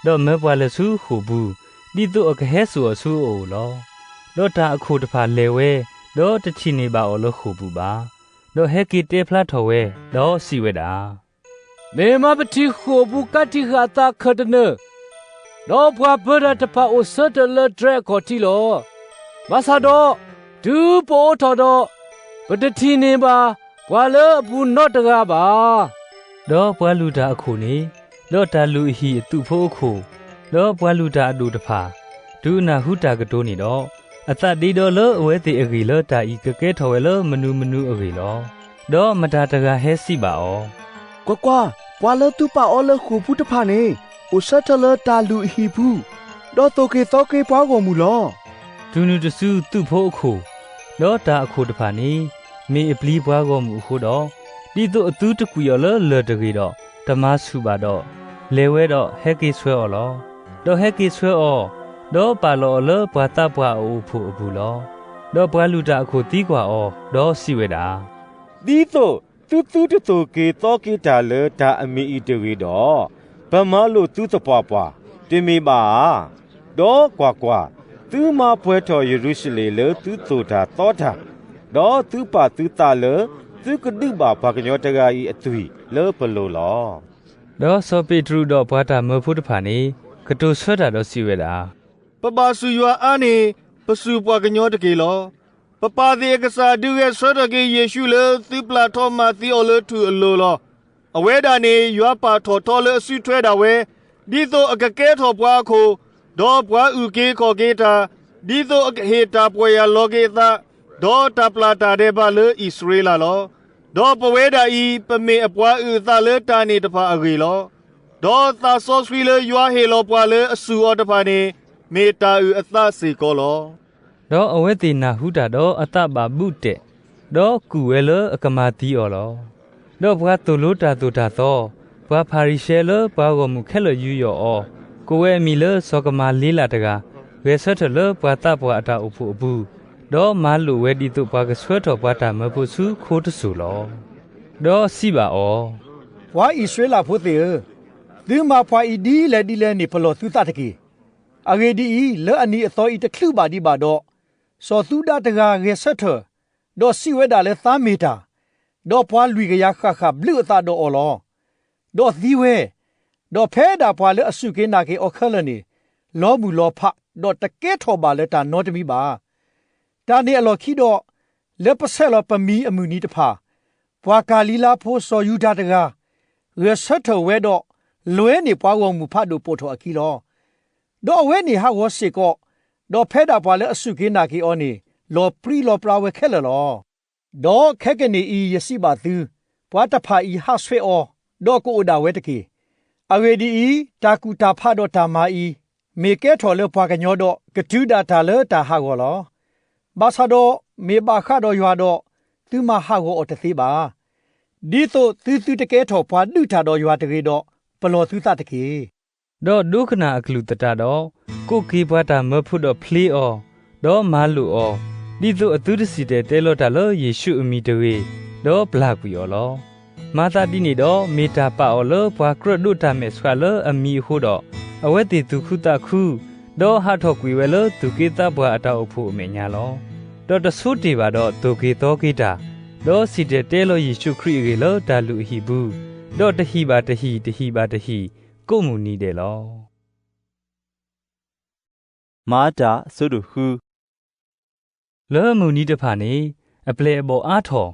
ဒီးမၢပှၤလဲၤဆူဃိာ်ပူၤ, ဒ်သိးအကဟဲစိာ်အီၤဆူအအိၣ်လီၤ. ဒီးတၢ်အခိၣ်တဖၣ်လဲၤဝဲ, ဒီးတထံၣ်န့ၢ်ဘၣ်အီၤလၢဃိာ်ပူၤဘၣ်. ဒီးဟဲက့ၤတဲဖျါထီၣ်ဝဲ, ဒီးစံးဝဲဒၣ်, မ့ၢ်မၤပထံၣ်ဃိာ်ပူၤကးတံာ်ဃာ်အသးခၢၣ်တနၢၤ, ဒီးပှၤပၢၤတၢ်တဖၣ်အိၣ်ဆၢထၢၣ်လၢတြဲၤအခီၣ်ထံးလီၤ. ဘၣ်ဆၣ်ဒီး, တုၤပအိးထီၣ်ဒီး, ပတထံၣ်န့ၢ်ဘၣ်ပှၤလၢအပူၤနီတဂၤဘၣ်. ဒီးပှၤလုၢ်တၢ်အခိၣ်န့ၣ်, ဒီးတၢ်လုၢ်အဟံၣ်အသုးဖိအခိၣ်, ဒီးပှၤလုၢ်တၢ်အဒိၣ်တဖၣ်, တုၤအနၢ်ဟူတၢ်ကတိၤန့ၣ်ဒီး, အသးဒ့ဒီလၢအဝဲသ့ၣ်အဂ့ၢ်လၢတၢ်အံၤကကဲထီၣ်ဝဲလၢမနုၤမနုၤအဂ့ၢ်လီၤ. ဒီးမတၤတဂၤဟဲစံးဘၣ်အီၤ, ကွၢ်ကွၢ်, ပှၤလၢသုပာ်အီၤလၢဃိာ်ပူၤတဖၣ်န့ၣ်, အိၣ်ဆၢထၢၣ်လၢတၢ်လုၢ်အဟံၣ်ပူၤ, ဒီးသိၣ်က့ၤသီက့ၤပှၤဂီၢ်မုၢ်လီၤ. တုၤနုၤတစုသုးဖိအခိၣ်, ဒီးတၢ်အခိၣ်တဖၣ်န့ၣ်, မ့ၢ်အပျံၤပှၤဂီၢ်မုၢ်အဃိဒီး, ဒ်သိးအသုတကွံာ်အီၤလၢလၢၢ်တဂ့ၤဒီး, တမၤဆူၣ်ဘၣ်ဒီး, လဲၤဝဲဒီးဟဲက့ၤဆှၢအီၤလီၤ. ဒီးဟဲက့ၤဆှၢအီၤ, ဒီးပာ်လီၤအီၤလၢပှၤသးပှၢ်အအိၣ်ဖှိၣ်အပူၤလီၤ. ဒီးပှၤလုၢ်တၢ်အခိၣ်သံကွၢ်အီၤ, ဒီးစံးဝဲဒၣ်, ဒ်သိးသုသုတသိၣ်က့ၤသီက့ၤတၢ်လၢတၢ်အမံၤအံၤတဂ့ၤဒီး, ပမၤလိာ်သုသပှၢ်ပှၢ်, တမ့ၢ်ဘၣ်ဧါ. ဒီးကွၢ်ကွၢ်, သုမၤပှဲၤထီၣ်ယရူၤၡလ့ၣ်လၢသုသိၣ်တၢ်သီတၢ်, ဒီးသုပာ်သုသးလၢသုကဒုးဘၣ်ပှၤကညီတဂၤအံၤအသွံၣ်လၢပလိၤလီၤ. ဒီးစီၤပ့းတရူးဒီးပှၤတၢ်မၢဖိတဖၣ်န့ၣ်, ကတိၤဆၢတၢ်ဒီးစံးဝဲဒၣ်, ပဘၣ်စူၢ်ယွၤအါန့ၢ်, ပစူၢ်ပှၤကညီတက့ၢ်လီၤ. ပပၢ်သ့ၣ်အကစၢ်ဒုးဂဲၤဆၢထၢၣ်က့ၤယ့ၣ်ၡူးလၢသုပျၢ်ထီၣ်မၤသံအီၤလၢထူၣ်အလိၤလီၤ. အဝဲဒၣ်န့ၣ် ယွၤပာ်ထီၣ်ထီလၢအစုထွဲဒၣ်ဝဲ, ဒ်သိးအကကဲထီၣ်ပှၤအခိၣ်, ဒီးပှၤအုၣ်က့ၤခီၣ်က့ၤတၢ်, ဒ်သိးအကဟ့ၣ်တၢ်ပီၢ်ယၢ်လီၤက့ၤအသး, ဒီးတၢ်ပျၢ်တၢ်ဒဲးဘးလၢအံၣ်စရ့လးလီၤ. ဒီးပဝဲဒၣ်အံၤ, ပမ့ၢ်အပှၤအုၣ်အသးလၢတၢ်န့ၣ်တဖၣ်အဂ့ၢ်လီၤ. ဒီးသးစီဆှံလၢယွၤဟ့ၣ်လီၤပှၤလၢအစူၢ်အီၤတဖၣ်န့ၣ်, မ့ၢ်တၢ်အုၣ်အသးစ့ၢ်ကီးလီၤ. ဒီးအဝဲသ့ၣ်နၢ်ဟူတၢ်ဒီးအသးဘၣ်ဘူးတဲာ်, ဒီးကူၣ်ဝဲလၢအကမၤသံအီၤလီၤ. ဒီးပှၤသိၣ်လိတၢ်သိၣ်တၢ်သီ, ပှၤဖၤရံၤၡဲလၢပှၤဂီၢ်မုၢ်ခဲလၢာ်ယူးယီၣ်အီၤ, ကိးဝဲအမံၤလၢစီၤကမၤလ့လးတဂၤ, ဂဲၤဆၢထၢၣ်လၢပှၤသးပှၢ်အတၢ်အိၣ်ဖှိၣ်အပူၤ, ဒီးမၤလိာ်ဝဲဒ်သိးပှၤကဆှၢထီၣ်ပှၤတၢ်မၢဖိဆူခိတစိၤလီၤ. ဒီးစံးဘၣ်အီၤ, ပှၤအံၣ်စရ့လးဖိသ့ၣ်ဧၢ, သုမၤပှၤအံၤဒ်လဲၣ်ဒ်လဲၣ်န့ၣ် ပလီၢ်သုသးတက့ၢ်. အဂ့ၢ်ဒ်အံၤ, လၢအနံၤအသီအံၤတချုးဘၣ်ဒံးဘၣ်ဒီး, စီၤသူဒၤတဂၤဂဲၤဆၢထၢၣ်, ဒီးစံးဝဲဒၣ်လၢသးမ့ၢ်တၢ်, ဒီးပှၤလွံၢ်ကယၤဃၣ်ဃၣ်ဘျုးအသးဒီးအီၤလီၤ. ဒီးသံဝဲ, ဒီးဖဲဒၣ်ပှၤလၢအစူၢ်က့ၤနာ်က့ၤအီၤခဲလၢာ်န့ၣ်, လီၤမုၢ်လီၤဖး, ဒီးတကဲထီၣ်ဘၣ်လၢတၢ်နီတမံၤဘၣ်. တၢ်န့ၣ်အလီၢ်ခံဒီး, လၢပဆဲးလီၤပမံၤအမုၢ်နံၤတဖၣ်, ပှၤကၤလံၤလါဖိစီၤယူဒၤတဂၤ, ဂဲၤဆၢထၢၣ်ဝဲဒီး, လွဲန့ၢ်ပှၤဂီၢ်မုၢ်ဖးဒိၣ်ပိာ်ထီၣ်အခံလီၤ. ဒီးအဝဲန့ၣ်ဟးဂီၤစ့ၢ်ကီး, ဒီးဖဲဒၣ်ပှၤလၢအစူၢ်က့ၤနာ်က့ၤအီၤန့ၣ် လီၤပြံလီၤပြါဝဲခဲလၢာ်လီၤ. ဒီးခဲကနံၣ်အံၤ ယစံးဘၣ်သု, ပှၤတဖၣ်အံၤဟးဆှဲးအီၤ, ဒီးကအိၣ်ဒၣ်ဝဲတက့ၢ်. အဂ့ၢ်ဒ်အံၤ, တၢ်ကူၣ်တၢ်ဖးဒီးတၢ်မၤအံၤ, မ့ၢ်ကဲထီၣ်လၢပှၤကညီဒီး ကတုၤဒၣ်တၢ်လၢတၢ်ဟးဂီၤလီၤ. ဘၣ်ဆၣ်ဒီးမ့ၢ်ဘၣ်ဃးဒီးယွၤဒီး, သုမၤဟးဂီၤအီၤတသ့ဘၣ်. ဒ်သိးသုသုတကဲထီၣ်ပှၤဒုးတၢ်ဒီးယွၤတဂ့ၤဒီး, ပလီၢ်သုသးတက့ၢ်. ဒီးဒိကနၣ်အကလုၢ်သတးဒီး, ကိးက့ၤပှၤတၢ်မၢဖိဒီးဖျ့အီၤ, ဒီးမၤလိာ်အီၤ, ဒ်သိးအသုတစံၣ်တဲၤတဲလီၤတၢ်လၢယ့ၣ်ၡူးအမံၤတဂ့ၤ, ဒီးပျၢ်ကွံာ်အီၤလီၤ. မၤသးဒ်န့ၣ်ဒီး, မ့ၢ်တၢ်ပာ်အီၤလၢပှၤကြၢးဒိးတၢ်မဲာ်ဆှးလၢအမံၤအဃိဒီး, အဝဲသ့ၣ်သူၣ်ခုသးခု, ဒီးဟးထီၣ်ကွံာ်ဝဲလၢသူၣ်က့သးပှၢ်အတၢ်အိၣ်ဖှိၣ်အမဲာ်ညါလီၤ. ဒီးတဆိတ့ၢ်ဘၣ်ဒီးသိၣ်က့ၤသီက့ၤတၢ်, ဒီးစံၣ်တဲၤတဲလီၤယ့ၣ်ၡူးခရံာ်အဂ့ၢ်လၢတၢ်လုၢ်အဟံၣ်ပူၤ, ဒီးတဟံၣ်ဘၣ်တဟံၣ်, တဟံၣ်ဘၣ်တဟံၣ်, ကိးမုၢ်နံၤဒဲးလီၤ. မၤတၢ်အဆၢဒိၣ်ဃု. လၢမုၢ်နံၤတဖၣ်န့ၣ်, အပျဲၢ်အဘီၣ်အါထီၣ်,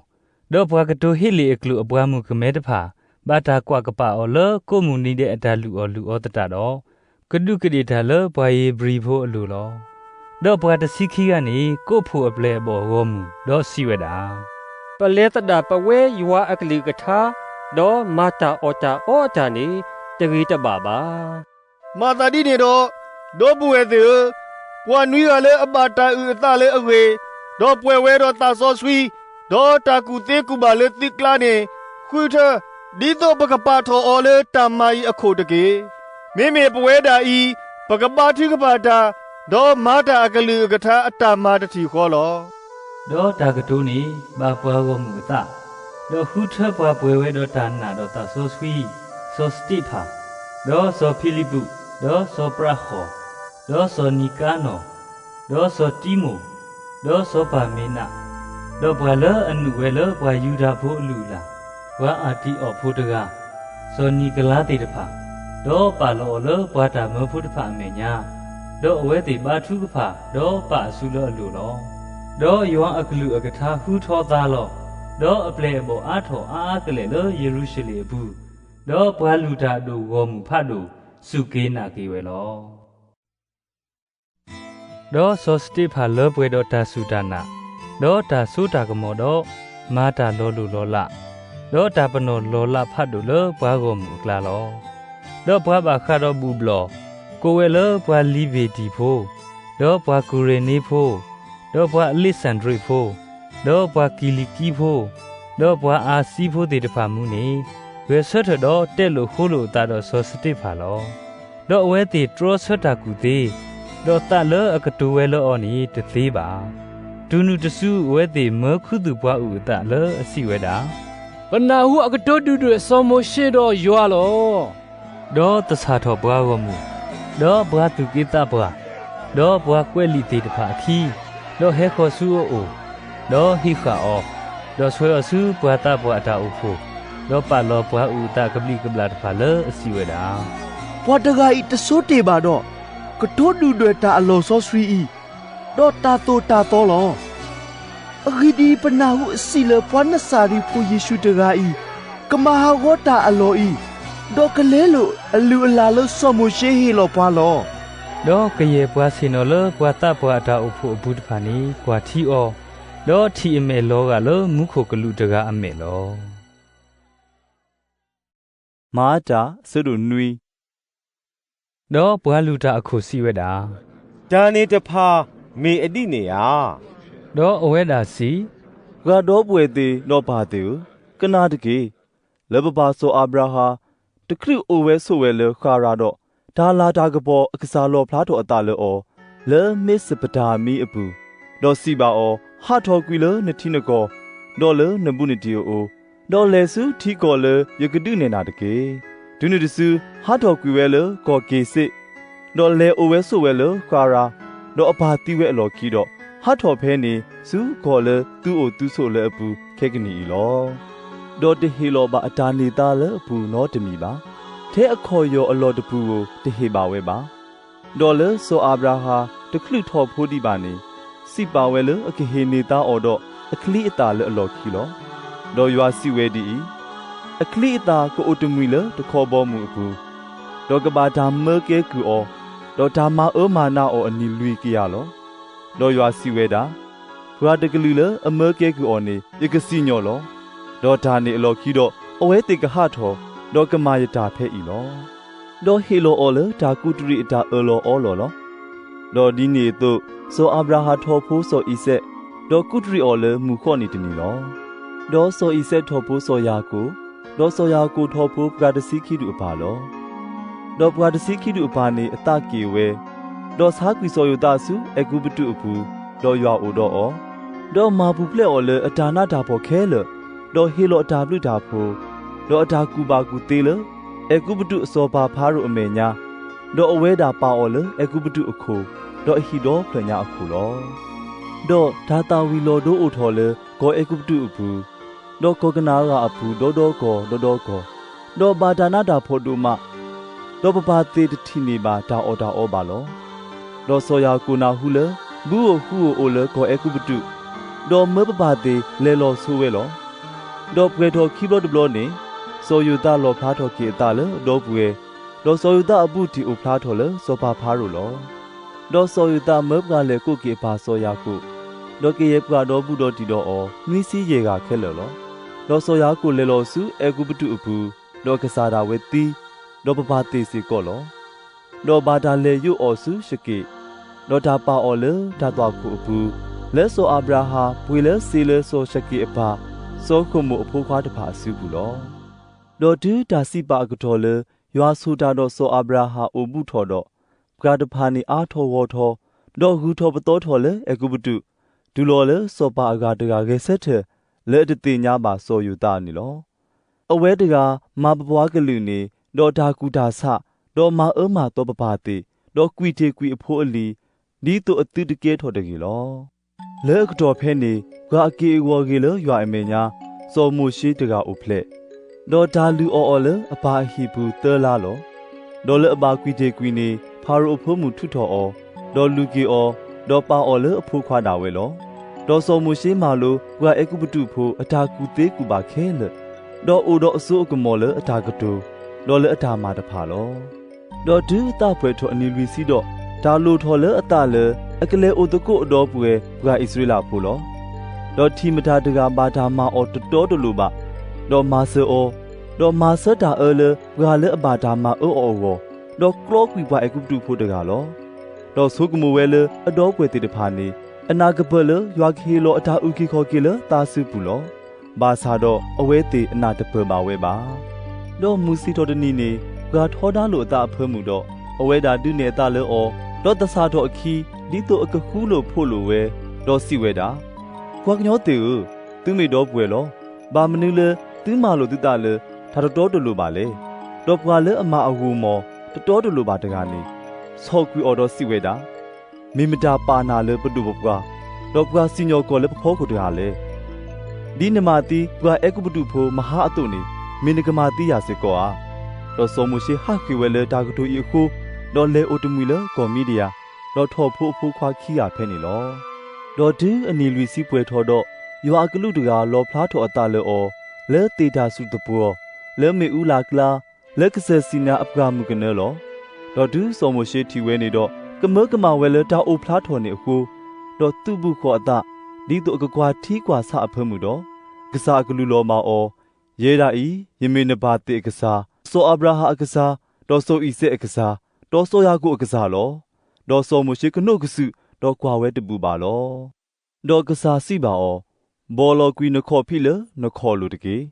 ဒီးပှၤကတိၤဟ့လ့ၣ်အကျိာ်အပှၤမုၣ်ကမဲတဖၣ်, ဘၣ်တၢ်ကွၢ်ကပာ်အီၤလၢကိးမုၢ်နံၤဒဲးအတၢ်လုၢ်အီၣ်လုၢ်အီသတးဒီး, ကဒူးကဒ့ၣ်တၢ်လၢပှၤဧ့ၤဘြံၤဖိအလိၤလီၤ. ဒီးပှၤတဆံခံဂၤန့ၣ် ကိးဖှိၣ်အပျဲၢ်အဘီၣ်ဂီၢ်မုၢ်, ဒီးစံးဝဲဒၣ်, ပလဲၤသဒၣ်ပဝဲယွၤအကလုၢ်ကထါ, ဒီးမၤတၢ်အီၣ်တၢ်အီအတၢ်န့ၣ်, တဂ့ၤတဘၣ်ဘၣ်. မၤသးဒ်န့ၣ်ဒီး, ဒီပုၢ်ဝဲၢ်သ့ၣ်ဧၢ, ပှၤနွံဂၤလၢအဘၣ်တၢ်အုၣ်အသးလၢအဂ့ၤ, ဒီးပှဲၤဝဲဒီးသးစီဆှံ, ဒီးတၢ်ကူၣ်သ့ကူၣ်ဘၣ်လၢသုကျါန့ၣ်, ဃုထၢ, ဒ်သိးပကပာ်ထီၣ်အီၤလၢတၢ်မၤအံၤအခိၣ်တက့ၢ်. မ့မ့ၢ်ပဝဲဒၣ်အံၤ, ပကဘါထုကဖၣ်တၢ်, ဒီးမၤတၢ်အကလုၢ်အကထါအတၢ်မၤတထံၣ်ဃီလီၤ. ဒီးတၢ်ကတိၤန့ၣ် ဘၣ်ပှၤဂီၢ်မုၢ်အသး, ဒီးဃုထၢပှၤပှဲၤဝဲဒီးတၢ်နာ်ဒီးသးစီဆှံ, စီၤစတ့းဖၣ်, ဒီးစီၤဖံလံးပူး, ဒီးစီၤပြးဃီၤ, ဒီးစီၤနံၤကါနီၢ်, ဒီးစီၤတံမိၣ်, ဒီးစီၤပၤမ့နး, ဒီးပှၤလၢအနုာ်ဝဲလၢပှၤယူဒၤဖိအလုၢ်အလၢ်, ပှၤအၣ်တံၣ်အီၣ်ဖိတဂၤ, စီၤနံၤကလါသ့ၣ်တဖၣ်, ဒီးပာ်လီၤအီၤလၢပှၤတၢ်မၢဖိတဖၣ်အမဲာ်ညါ, ဒီးအဝဲသ့ၣ်ဘါထုကဖၣ်, ဒီးပာ်အစုလၢအလိၤလီၤ. ဒီးယွၤအကလုၢ်အကထါဃုထီၣ်သါလီၤ. ဒီးအပျဲၢ်အဘီၣ်အါထီၣ်အါအါကလဲာ်လၢယရူၤၡလ့ၣ်အပူၤ, ဒီးပှၤလုၢ်တၢ်အဒိၣ်ဂီၢ်မုၢ်ဖးဒိၣ်စူၢ်က့ၤနာ်က့ၤဝဲလီၤ. ဒီးစီၤစတ့းဖၣ်လၢပှဲၤဒီးတၢ်စူၢ်တၢ်နာ်, ဒီးတၢ်စိတၢ်ကမီၤဒီး, မၤတၢ်လီၤလိၢ်လီၤလး, ဒီးတၢ်ပနီၣ်လီၤလးဖးဒိၣ်လၢပှၤဂီၢ်မုၢ်အကျါလီၤ. ဒီးပှၤဘၣ်ဃးဒီးဘူၣ်ဘျီၣ်, ကိးဝဲလၢပှၤလံၤဘ့ၤတံၣ်ဖိ, ဒီးပှၤကူၤရ့ၤနံဖိ, ဒီးပှၤအလ့ၣ်စၣ်ဒြ့းဖိ, ဒီးပှၤကံၤလံၤကံဖိ, ဒီးပှၤအၤစံဖိသ့ၣ်တဖၣ်မူန့ၣ်, ဂဲၤဆၢထၢၣ်ဒီးတဲလိာ်ဃိလိာ်အသးဒီးစီၤစတ့းဖၣ်လီၤ. ဒီးအဝဲသ့ၣ်တြီဆၢတၢ်ကူၣ်သ့, ဒီးသးလၢအကတိၤဝဲလၢအီၤန့ၣ်တသ့ဘၣ်. တုၤနုၤတစုအဝဲသ့ၣ်မၢခူသူၣ်ပှၤအုၣ်အသးလၢအစံးဝဲဒၣ်, ပနၢ်ဟူအကတိၤဒုၣ်ဒွဲၣ်စီၤမိၤၡ့ဒီးယွၤလီၤ. ဒီးသဆၣ်ထီၣ်ပှၤဂီၢ်မုၢ်, ဒီးပှၤသူၣ်က့သးပှၢ်, ဒီးပှၤကွဲးလံာ်သ့ၣ်တဖၣ်အခံ, ဒီးဟဲဃီၤဆူအအိၣ်, ဒီးဟံးဃာ်အီၤ, ဒီးဆွဲအီၤဆူပှၤသးပှၢ်အတၢ်အိၣ်ဖှိၣ်, ဒီးပာ်လီၤပှၤအုၣ်အသးကဘျံးကဘျၣ်တဖၣ်လၢအစံးဝဲဒၣ်, ပှၤတဂၤအံၤတဆိတ့ၢ်ဘၣ်ဒီး, ကတိၤဒုၣ်ဒွဲၣ်တၢ်အလီၢ်စီဆှံအံၤ, ဒီးတၢ်သိၣ်တၢ်သီလီၤ. အဂ့ၢ်ဒ်အံၤ, ပနၢ်ဟူအစံးလၢပှၤနစၤရ့းဖိယ့ၣ်ၡူးတဂၤအံၤ, ကမၤဟးဂီၤတၢ်အလီၢ်အံၤ, ဒီးကလဲလိာ်အလုၢ်အလၢ်လၢစီၤမိၤၡ့ဟ့ၣ်လီၤပှၤလီၤ. ဒီးကယဲၢ်ပှၤဆ့ၣ်နီၤလၢပှၤသးပှၢ်အတၢ်အိၣ်ဖှိၣ်အပူၤတဖၣ်န့ၣ် ကွၢ်ထံအီၤ, ဒီးထံၣ်အမဲာ်လီၤဂာ်လၢမူခိၣ်ကလူးတဂၤအမဲာ်လီၤ. မၤတၢ်အဆၢဒိၣ်နွံ. ဒီးပှၤလုၢ်တၢ်အခိၣ်စံးဝဲဒၣ်, တၢ်န့ၣ်တဖၣ်မ့ၢ်အဒ်န့ၣ်ဧါ. ဒီးအဝဲဒၣ်စံး, ပှၤဒီပုၢ်ဝဲၢ်သ့ၣ်ဒီးပၢ်သ့ၣ်ဧၢ, ကနၣ်တက့ၢ်. လၢပပၢ်စီၤအၤဘြၤဟၣ် တချုးအိၣ်ဝဲဆိးဝဲလၢဃၤရၤဒီး, တၢ်လၤတၢ်ကပီၤအကစၢ်လီၣ်ဖျါထီၣ်အသးလၢအီၤ လၢမ့းစပတၤမံအပူၤ, ဒီးစံးဘၣ်အီၤ, ဟးထီၣ်ကွံာ်လၢနထံနကီၢ်, ဒီးလၢနဘူးနတံၢ်အအိၣ်, ဒီးလဲၤဆူထံကီၢ်လၢယကဒုးနဲၣ်နၤတက့ၢ်. တုၤနုၤတစုဟးထီၣ်ကွံာ်ဝဲလၢကီၢ်က့ၤစ့း, ဒီးလဲၤအိၣ်ဝဲဆိးဝဲလၢဃၤရၤ, ဒီးအပၢ်သံဝဲအလီၢ်ခံဒီး, ဟးထီၣ်ဖဲန့ၣ်ဆူကီၢ်လၢသုအိၣ်သုဆိးလၢအပူၤခဲကနံၣ်အံၤလီၤ. ဒီးတဟ့ၣ်လီၤဘၣ်အတၢ်န့ၢ်သါလၢအပူၤနီတမံၤဘၣ်. ထဲအခီၣ်ယီၢ်အလီၢ်တပူၤဧိၤတဟ့ၣ်ဘၣ်ဝဲဘၣ်. ဒီးလၢစီၤအၤဘြၤဟၣ်တချုးထီၣ်ဖိဒံးဘၣ်န့ၣ်, စံးပာ်ဝဲလၢအကဟ့ၣ်န့ၢ်သါအီၤဒီးအချံအသၣ်လၢအလီၢ်ခံလီၤ. ဒီးယွၤစံးဝဲဒ်အံၤ, အချံအသၣ်ကအိၣ်တမှံၤလၢတခီဘီမုၢ်အပူၤ, ဒီးကဘၣ်တၢ်မၢကဲကုၢ်အီၤ, ဒီးတၢ်မၤအၢမၤနးအီၤအနံၤလွံၢ်ကယၤလီၤ. ဒီးယွၤစံးဝဲဒၣ်, ပှၤတကလုာ်လၢအမၢကဲကုၢ်အီၤန့ၣ် ယကစံၣ်ညီၣ်လီၤ. ဒီးတၢ်န့ၣ်အလီၢ်ခံဒီး အဝဲသ့ၣ်ကဟးထီၣ်, ဒီးကမၤယတၢ်ဖဲအံၤလီၤ. ဒီးဟ့ၣ်လီၤအီၤလၢတၢ်ကူးတရံးအတၢ်အၢၣ်လီၤအီလီၤလီၤ. ဒီးဒ်န့ၣ်အသိး စီၤအၤဘြၤဟၣ်ထီၣ်ဖိစီၤအံၤစဲး, ဒီးကူးတရံးအီၤလၢမုၢ်ဃီၣ်နံၤတနံၤလီၤ. ဒီးစီၤအံၤစဲးထီၣ်ဖိစီၤယၤကိာ်, ဒီးစီၤယၤကိာ်ထီၣ်ဖိပှၤတဆံခံဒူၣ်အပၢ်လီၤ. ဒီးပှၤတဆံခံဒူၣ်အပၢ်န့ၣ်အသးက့ၣ်ဝဲ, ဒီးဆါကွံာ်စီၤယိၤသးဆူအဲၤကူပတူးအပူၤ, ဒီးယွၤအိၣ်ဒီးအီၤ, ဒီးမၤပူၤဖျဲးအီၤလၢအတၢ်နးတၢ်ဖှီၣ်ခဲလၢာ်, ဒီးဟ့ၣ်လီၤအတၢ်ဘျုးတၢ်ဖှိၣ်, ဒီးအတၢ်ကူၣ်ဘၣ်ကူၣ်သ့လၢ အဲၤကူပတူးအစီၤပၤဖၤရိၤအမဲာ်ညါ, ဒီးအဝဲဒၣ်ပာ်အီၤလၢအဲၤကူပတူးအခိၣ်, ဒီးအဟံၣ်ဒီဖျၢၣ်ညါအခိၣ်လီၤ. ဒီးတၢ်သၣ်ဝံၤလီၤဒိအိၣ်ထီၣ်လၢကီၢ်အဲၤကူပတူးအပူၤ, ဒီးကီၢ်ကနၤအၣ်အပူၤဒီဒီကီၢ်ဒီဒီကီၢ်, ဒီးဘၣ်တၢ်နးတၢ်ဖှီၣ်ဒိၣ်မး, ဒီးပပၢ်သ့ၣ်တထံၣ်န့ၢ်ဘၣ်တၢ်အီၣ်တၢ်အီဘၣ်လီၤ. ဒီးစီၤယၤကိာ်နၢ်ဟူလၢ ဘုဧိၤဟုဧိၤအိၣ်လၢကီၢ်အဲၤကူပတူး, ဒီးမၢပပၢ်သ့ၣ်လဲၤလီၤဆိဝဲလီၤ. ဒီးပှဲၤထီၣ်ခံဘျီတဘျီန့ၣ်, စီၤယိၤသးလီၣ်ဖျါထီၣ်က့ၤအသးလၢအဒီပုၢ်ဝဲၢ်, ဒီးစီၤယိၤသးအဘူးတံၢ်အိၣ်ဖျါထီၣ်လၢစီၤပၤဖၤရိၤလီၤ. ဒီးစီၤယိၤသးမၢပှၤလဲၤကိးက့ၤအပၢ်စီၤယၤကိာ်, ဒီးကယဲၢ်ပှၤဒီဘူးဒီတံၢ်ဒီးအီၤ နွံဆံယဲၢ်ဂၤခဲလၢာ်လီၤ. ဒီးစီၤယၤကိာ်လဲၤလီၤဆူအဲၤကူပတူးအပူၤ, ဒီးကစၢ်ဒၣ်ဝဲသံ, ဒီးပပၢ်သ့ၣ်စ့ၢ်ကီးလီၤ. ဒီးဘၣ်တၢ်လဲၤယိးအီၤဆူၡက့ၣ်, ဒီးတၢ်ပာ်အီၤလၢတၢ်သွၣ်ခိၣ်အပူၤ, လၢစီၤအၤဘြၤဟၣ်ပှ့ၤလၢစ့လၢစီၤၡက့ၣ်အပၢ်, စီၤဃမိၢ်အဖိခွါတဖၣ်အစုပူၤလီၤ. ဒီးတုၤတၢ်စံးပာ်အကတီၢ်လၢ ယွၤဆိၣ်တၢ်ဒီးစီၤအၤဘြၤဟၣ်အိၣ်ဘူးထီၣ်ဒီး, ပှၤတဖၣ်န့ၣ်အါထီၣ်ဂီၤထီၣ်, ဒီးဂုၢ်ထီၣ်ပသီထီၣ်လၢအဲၤကူပတူး, တုၤလီၤလၢစီၤပၤအဂၤတဂၤဂဲၤဆၢထၢၣ် လၢအတသ့ၣ်ညါဘၣ်စီၤယိၤသးန့ၣ်လီၤ. အဝဲတဂၤမၤပပှၤကလုာ်န့ၣ်, ဒီးတၢ်ကူၣ်တၢ်ဆး, ဒီးမၤအၢမၤသီပပၢ်သ့ၣ်, ဒီးကွံာ်တ့ၢ်ကွံာ်အဖိအလံၤ, ဒ်သိးအသုတကဲထီၣ်တဂ့ၤလီၤ. လၢအကတီၢ်ဖဲန့ၣ်, ပှၤအက့ၢ်အဂီၤဂ့ၤလၢယွၤအမဲာ်ညါ, စီၤမိၤၡ့တဂၤအိၣ်ဖျဲၣ်, ဒီးတၢ်လုၢ်အီၣ်အီၤလၢအပၢ်အဟံၣ်ပူၤသၢလါလီၤ. ဒီးလၢအဘၣ်ကွံာ်တ့ၢ်ကွံာ်န့ၣ်, ဖၤရိၤအဖိမုၣ်ထုးထီၣ်အီၤ, ဒီးလူၤက့ၤအီၤ, ဒီးပာ်အီၤလၢအဖိခွါဒၣ်ဝဲလီၤ. ဒီးစီၤမိၤၡ့မၤလိပှၤအဲၤကူပတူးဖိအတၢ်ကူၣ်သ့ကူၣ်ဘၣ်ခဲလၢာ်, ဒီးအိၣ်ဒီးအစိအကမီၤလၢအတၢ်ကတိၤ, ဒီးလၢအတၢ်မၤတဖၣ်လီၤ. ဒီးတုၤအသးပှဲၤထီၣ်အနံၤလွံၢ်ဆံဒီး, တၢ်လိၣ်ထီၣ်လၢအသးလၢ အကလဲၤအိၣ်သကိးအဒီပုၢ်ဝဲၢ်ပှၤအံၣ်စရ့လးဖိလီၤ. ဒီးထံၣ်မတၤတဂၤဘၣ်တၢ်မၤအီၤတတီတလိၤဘၣ်, ဒီးမၤစၢၤအီၤ, ဒီးမၤဆၢတၢ်အၢလၢပှၤလၢအဘၣ်တၢ်မၤအၢအီၤအဂီၢ်, ဒီးကျီကွံာ်ပှၤအဲၤကူပတူးဖိတဂၤလီၤ. ဒီးဆိကမိၣ်ဝဲလၢအဒီပုၢ်ဝဲၢ်သ့ၣ်တဖၣ်န့ၣ်, အနၢ်ကပၢၢ်လၢယွၤကဟ့ၣ်လီၤအတၢ်အုၣ်က့ၤခီၣ်က့ၤလၢသးစုပူၤလီၤ. ဘၣ်ဆၣ်ဒီးအဝဲသ့ၣ်အနၢ်တပၢၢ်ဘၣ်ဝဲဘၣ်. ဒီးမုၢ်ဆ့ၣ်ထီၣ်တနံၤန့ၣ်, ပှၤထီဒါလိာ်အသးအဖၢမုၢ်ဒီး, အဝဲဒၣ်ဒုးနဲၣ်အသးလၢအီၤ, ဒီးသဆၣ်ထီၣ်အခံ, ဒ်သိးအကဃူလိာ်ဖိးလိာ်ဝဲ, ဒီးစံးဝဲဒၣ်, ပှၤကညီသ့ၣ်ဧၢ, သုမ့ၢ်ဒီပုၢ်ဝဲၢ်လီၤ. ဘၣ်မနုၤလၢသုမၤလိာ်သုသးလၢတၢ်တတီတလိၤဘၣ်လဲၣ်. ဒီးပှၤလၢအမၤအဂီၢ်မီၢ်တတီတလိၤဘၣ်တဂၤန့ၣ်, ဆီၣ်ကွံာ်အီၤဒီးစံးဝဲဒၣ်, မ့ၢ်မတၤပာ်နၤလၢပဒိၣ်ပပှၢ်, ဒီးပှၤစံၣ်ညီၣ်ကွီၢ်လၢပဖီခိၣ်တဂၤလဲၣ်. ဒ်နမၤသံပှၤအဲၤကူပတူးဖိမဟါအသိးန့ၣ်, မ့ၢ်နကမၤသံယၤစ့ၢ်ကီးဧါ. ဒီးစီၤမိၤၡ့ဟးဃ့ၢ်ဝဲလၢတၢ်ကတိၤအံၤအဃိ, ဒီးလဲၤအိၣ်တမှံၤလၢကီၢ်မံဒယၣ်, ဒီးထီၣ်ဖိအဖိခွါခံဂၤဖဲန့ၣ်လီၤ. ဒီးတုၤအနံၤလွံၢ်ဆံပှဲၤထီၣ်ဒီး, ယွၤအကလူးတဂၤလီၣ်ဖျါထီၣ်အသးလၢအီၤ, လၢသ့ၣ်တၢ်ဆူၣ်သပှီၤ, လၢမ့ၣ်အူလၢ်ကျါ, လၢကစၢၢ်စံၣ်နၤအပှၢ်မုၢ်ကနၢလီၤ. ဒီးတုၤစီၤမိၤၡ့ထံၣ်ဝဲန့ၣ်ဒီး, ကမၢကမၣ်ဝဲလၢတၢ်အိၣ်ဖျါထီၣ်န့ၣ်အဃိ, ဒီးသုးဘူးဃီၤအသး, ဒ်သိးအကကွၢ်ထံကွၢ်ဆးအဖၢမုၢ်ဒီး, ကစၢ်အကလူးလီၤမၢ်အီၤ, ယဲဒၣ်အံၤ, ယမ့ၢ်နပၢ်သ့ၣ်အကစၢ်, စီၤအၤဘြၤဟၣ်အကစၢ်, ဒီးစီၤအံၤစဲးအကစၢ်, ဒီးစီၤယၤကိာ်အကစၢ်လီၤ. ဒီးစီၤမိၤၡ့ကနိးကစုာ်, ဒီးကွၢ်ဝဲတဘူၣ်ဘၣ်လီၤ. ဒီးကစၢ်စံးဘၣ်အီၤ, ဘီၣ်လီၤကွံာ်နခီၣ်ဖံးလၢနခီၣ်လိၤတက့ၢ်.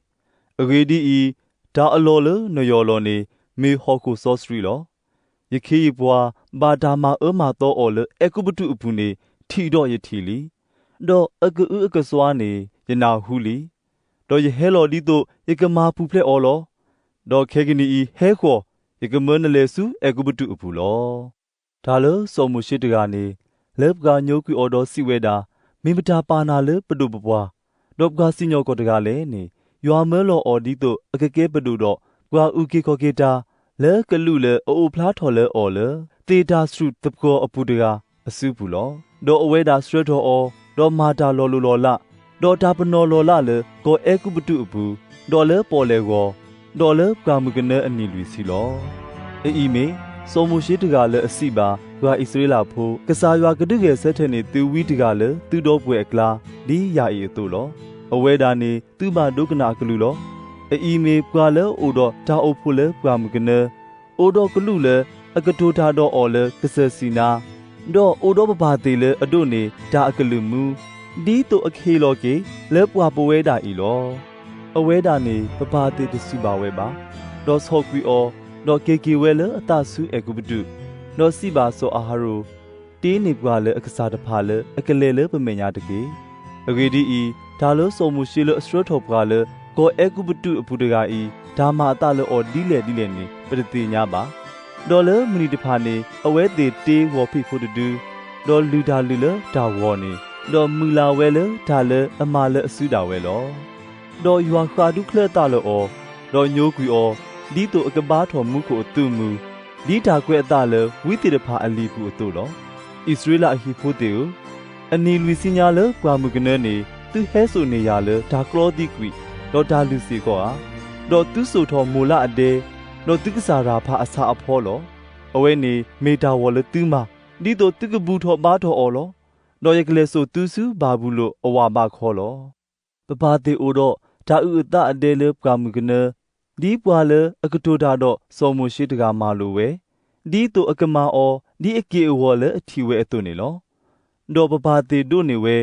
အဂ့ၢ်ဒ်အံၤ, တၢ်အလီၢ်လၢနယီၢ်လီၤန့ၣ်, မ့ၢ်ဟီၣ်ခိၣ်စီဆှံလီၤ. ယခ့ယပှၤဘၣ်တၢ်မၤအၢမၤသီအီၤလၢအဲၤကူပတူးအပူၤန့ၣ်, ထံၣ်ဒီးယထံၣ်လံ. ဒီးအကအုအကစွါန့ၣ်ယနၢ်ဟူလံ. ဒီးယဟဲလီၤဒ်သိးယကမၤပူၤဖျဲးအီၤလီၤ. ဒီးခဲကနံၣ်အံၤဟဲဃီၤ, ယကမၢနလဲၤဆူအဲၤကူပတူးအပူၤလီၤ. တၢ်လၢစီၤမိၤၡ့တဂၤန့ၣ်, လၢပှၤညိကွံာ်အီၤဒီးစံးဝဲဒၣ်, မ့ၢ်မတၤပာ်နၤလၢပဒိၣ်ပပှၢ်, ဒီးပှၤစံၣ်ညီၣ်ကွီၢ်တဂၤလဲၣ်န့ၣ်, ယွၤမၢလီၤအီၤဒ်သိးအကကဲပဒိၣ်ဒီးပှၤအုၣ်က့ၤခီၣ်က့ၤတၢ်, လၢကလူးလၢအအိၣ်ဖျါထီၣ်လၢအီၤလၢ သ့ၣ်တၢ်ဆူၣ်သပှီၤအပူၤတဂၤအစုပူၤလီၤ. ဒီးအဝဲဒၣ်ဆှၢထီၣ်အီၤ, ဒီးမၤတၢ်လီၤလိၢ်လီၤလး, ဒီးတၢ်ပနီၣ်လီၤလးလၢကီၢ်အဲၤကူပတူးအပူၤ, ဒီးလၢပီၣ်လဲၣ်ဂီၤ, ဒီးလၢပှၢ်မုၢ်ကနၢအနံၤလွံၢ်ဆံလီၤ. အအံၤမ့ၢ် စီၤမိၤၡ့တဂၤလၢအစံးဘၣ် ပှၤအံၣ်စရ့လးဖိ, ကစၢ်ယွၤကဒုးဂဲၤဆၢထၢၣ်န့ၢ်သုဝံတဂၤလၢသုဒီပုၢ်ဝဲၢ်အကျါ, ဒ်ယၤအံၤအသိးလီၤ. အဝဲဒၣ်န့ၣ် သုဘၣ်ဒိကနၣ်အကလုၢ်လီၤ. အအံၤမ့ၢ်ပှၤလၢအအိၣ်ဒီးတၢ်အိၣ်ဖှိၣ်လၢပှၢ်မုၢ်ကနၢ, အိၣ်ဒီးကလူးလၢအကတိၤတၢ်ဒီးအီၤလၢကစၢၢ်စံၣ်နါ, ဒီးအိၣ်ဒီးပပၢ်သ့ၣ်လၢအဒိးန့ၢ်တၢ်အကလုၢ်မူ, ဒ်သိးအကဟ့ၣ်လီၤက့ၤလၢပှၤပဝဲဒၣ်အံၤလီၤ. အဝဲဒၣ်န့ၣ် ပပၢ်သ့ၣ်တစူၢ်ဘၣ်ဝဲဘၣ်, ဒီးဆီၣ်ကွံာ်အီၤ, ဒီးက့ၤက့ၤဝဲလၢအသးဆူအဲၤကူပတူး, ဒီးစံးဘၣ်စီၤအၤဟရိၣ်, တ့န့ၢ်ပှၤလၢအကစၢ်တဖၣ်လၢအကလဲၤလၢပမဲာ်ညါတက့ၢ်. အဂ့ၢ်ဒ်အံၤ, တၢ်လၢစီၤမိၤၡ့လၢအဆှၢထီၣ်ပှၤလၢကီၢ်အဲၤကူပတူးအပူၤတဂၤအံၤ တၢ်မၤအသးလၢအီၤဒ်လဲၣ်ဒ်လဲၣ်န့ၣ် ပတသ့ၣ်ညါဘၣ်. ဒီးလၢမုၢ်နံၤတဖၣ်န့ၣ် အဝဲသ့ၣ်တ့ဂီၤဖံးဖိတဒု, ဒီးလုၢ်တၢ်လုၢ်လၢတၢ်ဂီၤန့ၣ်, ဒီးမုၢ်လၢ်ဝဲလၢတၢ်လၢအမၤလၢအစုဒၣ်ဝဲလီၤ. ဒီးယွၤဃၣ်ဒူချၢအသးလၢအီၤ, ဒီးညိကွံာ်အီၤ, ဒ်သိးအကဘါထီၣ်မူခိၣ်အသုးမုၢ်, ဒ်တၢ်ကွဲးအသးလၢဝံသ့ၣ်တဖၣ်အလံာ်ပူၤအသိးလီၤ. အံၣ်စရ့လးအဟံၣ်ဖိသ့ၣ်ဧၢ, အနံၤလွံၢ်ဆံညါလၢပှၢ်မုၢ်ကနၢန့ၣ် သုဟဲစိာ်န့ၢ်ယၤလၢတၢ်ကျီသံကွံာ်, ဒီးတၢ်လုၢ်စ့ၢ်ကီးဧါ. ဒီးသုစိာ်ထီၣ်မိၢ်လၢအဒဲ, ဒီးသုကစၢ်ရၤဖးအဆါအဖီလီၤ. အဝဲန့ၣ်မ့ၢ်တၢ်ဂီၤလၢသုမၤ, ဒ်သိးသုကဘူၣ်ထီၣ်ဘါထီၣ်အီၤလီၤ. ဒီးယကလဲၤစိာ်သုဆူဘၤဘူလိၣ်အဝၣ်ဘးခီလီၤ. ပပၢ်သ့ၣ်အိၣ်ဒီးတၢ်အုၣ်အသးအဒဲလၢပှၢ်မုၢ်ကနၢ, ဒ်ပှၤလၢအကတိၤတၢ်ဒီးစီၤမိၤၡ့တဂၤမၤလိာ်ဝဲ, ဒ်သိးအကမၤအီၤဒ်အက့ၢ်အဂီၤလၢအထံၣ်ဝဲအသိးန့ၣ်လီၤ. ဒီးပပၢ်သ့ၣ်ဒိးန့ၢ်ဝဲ,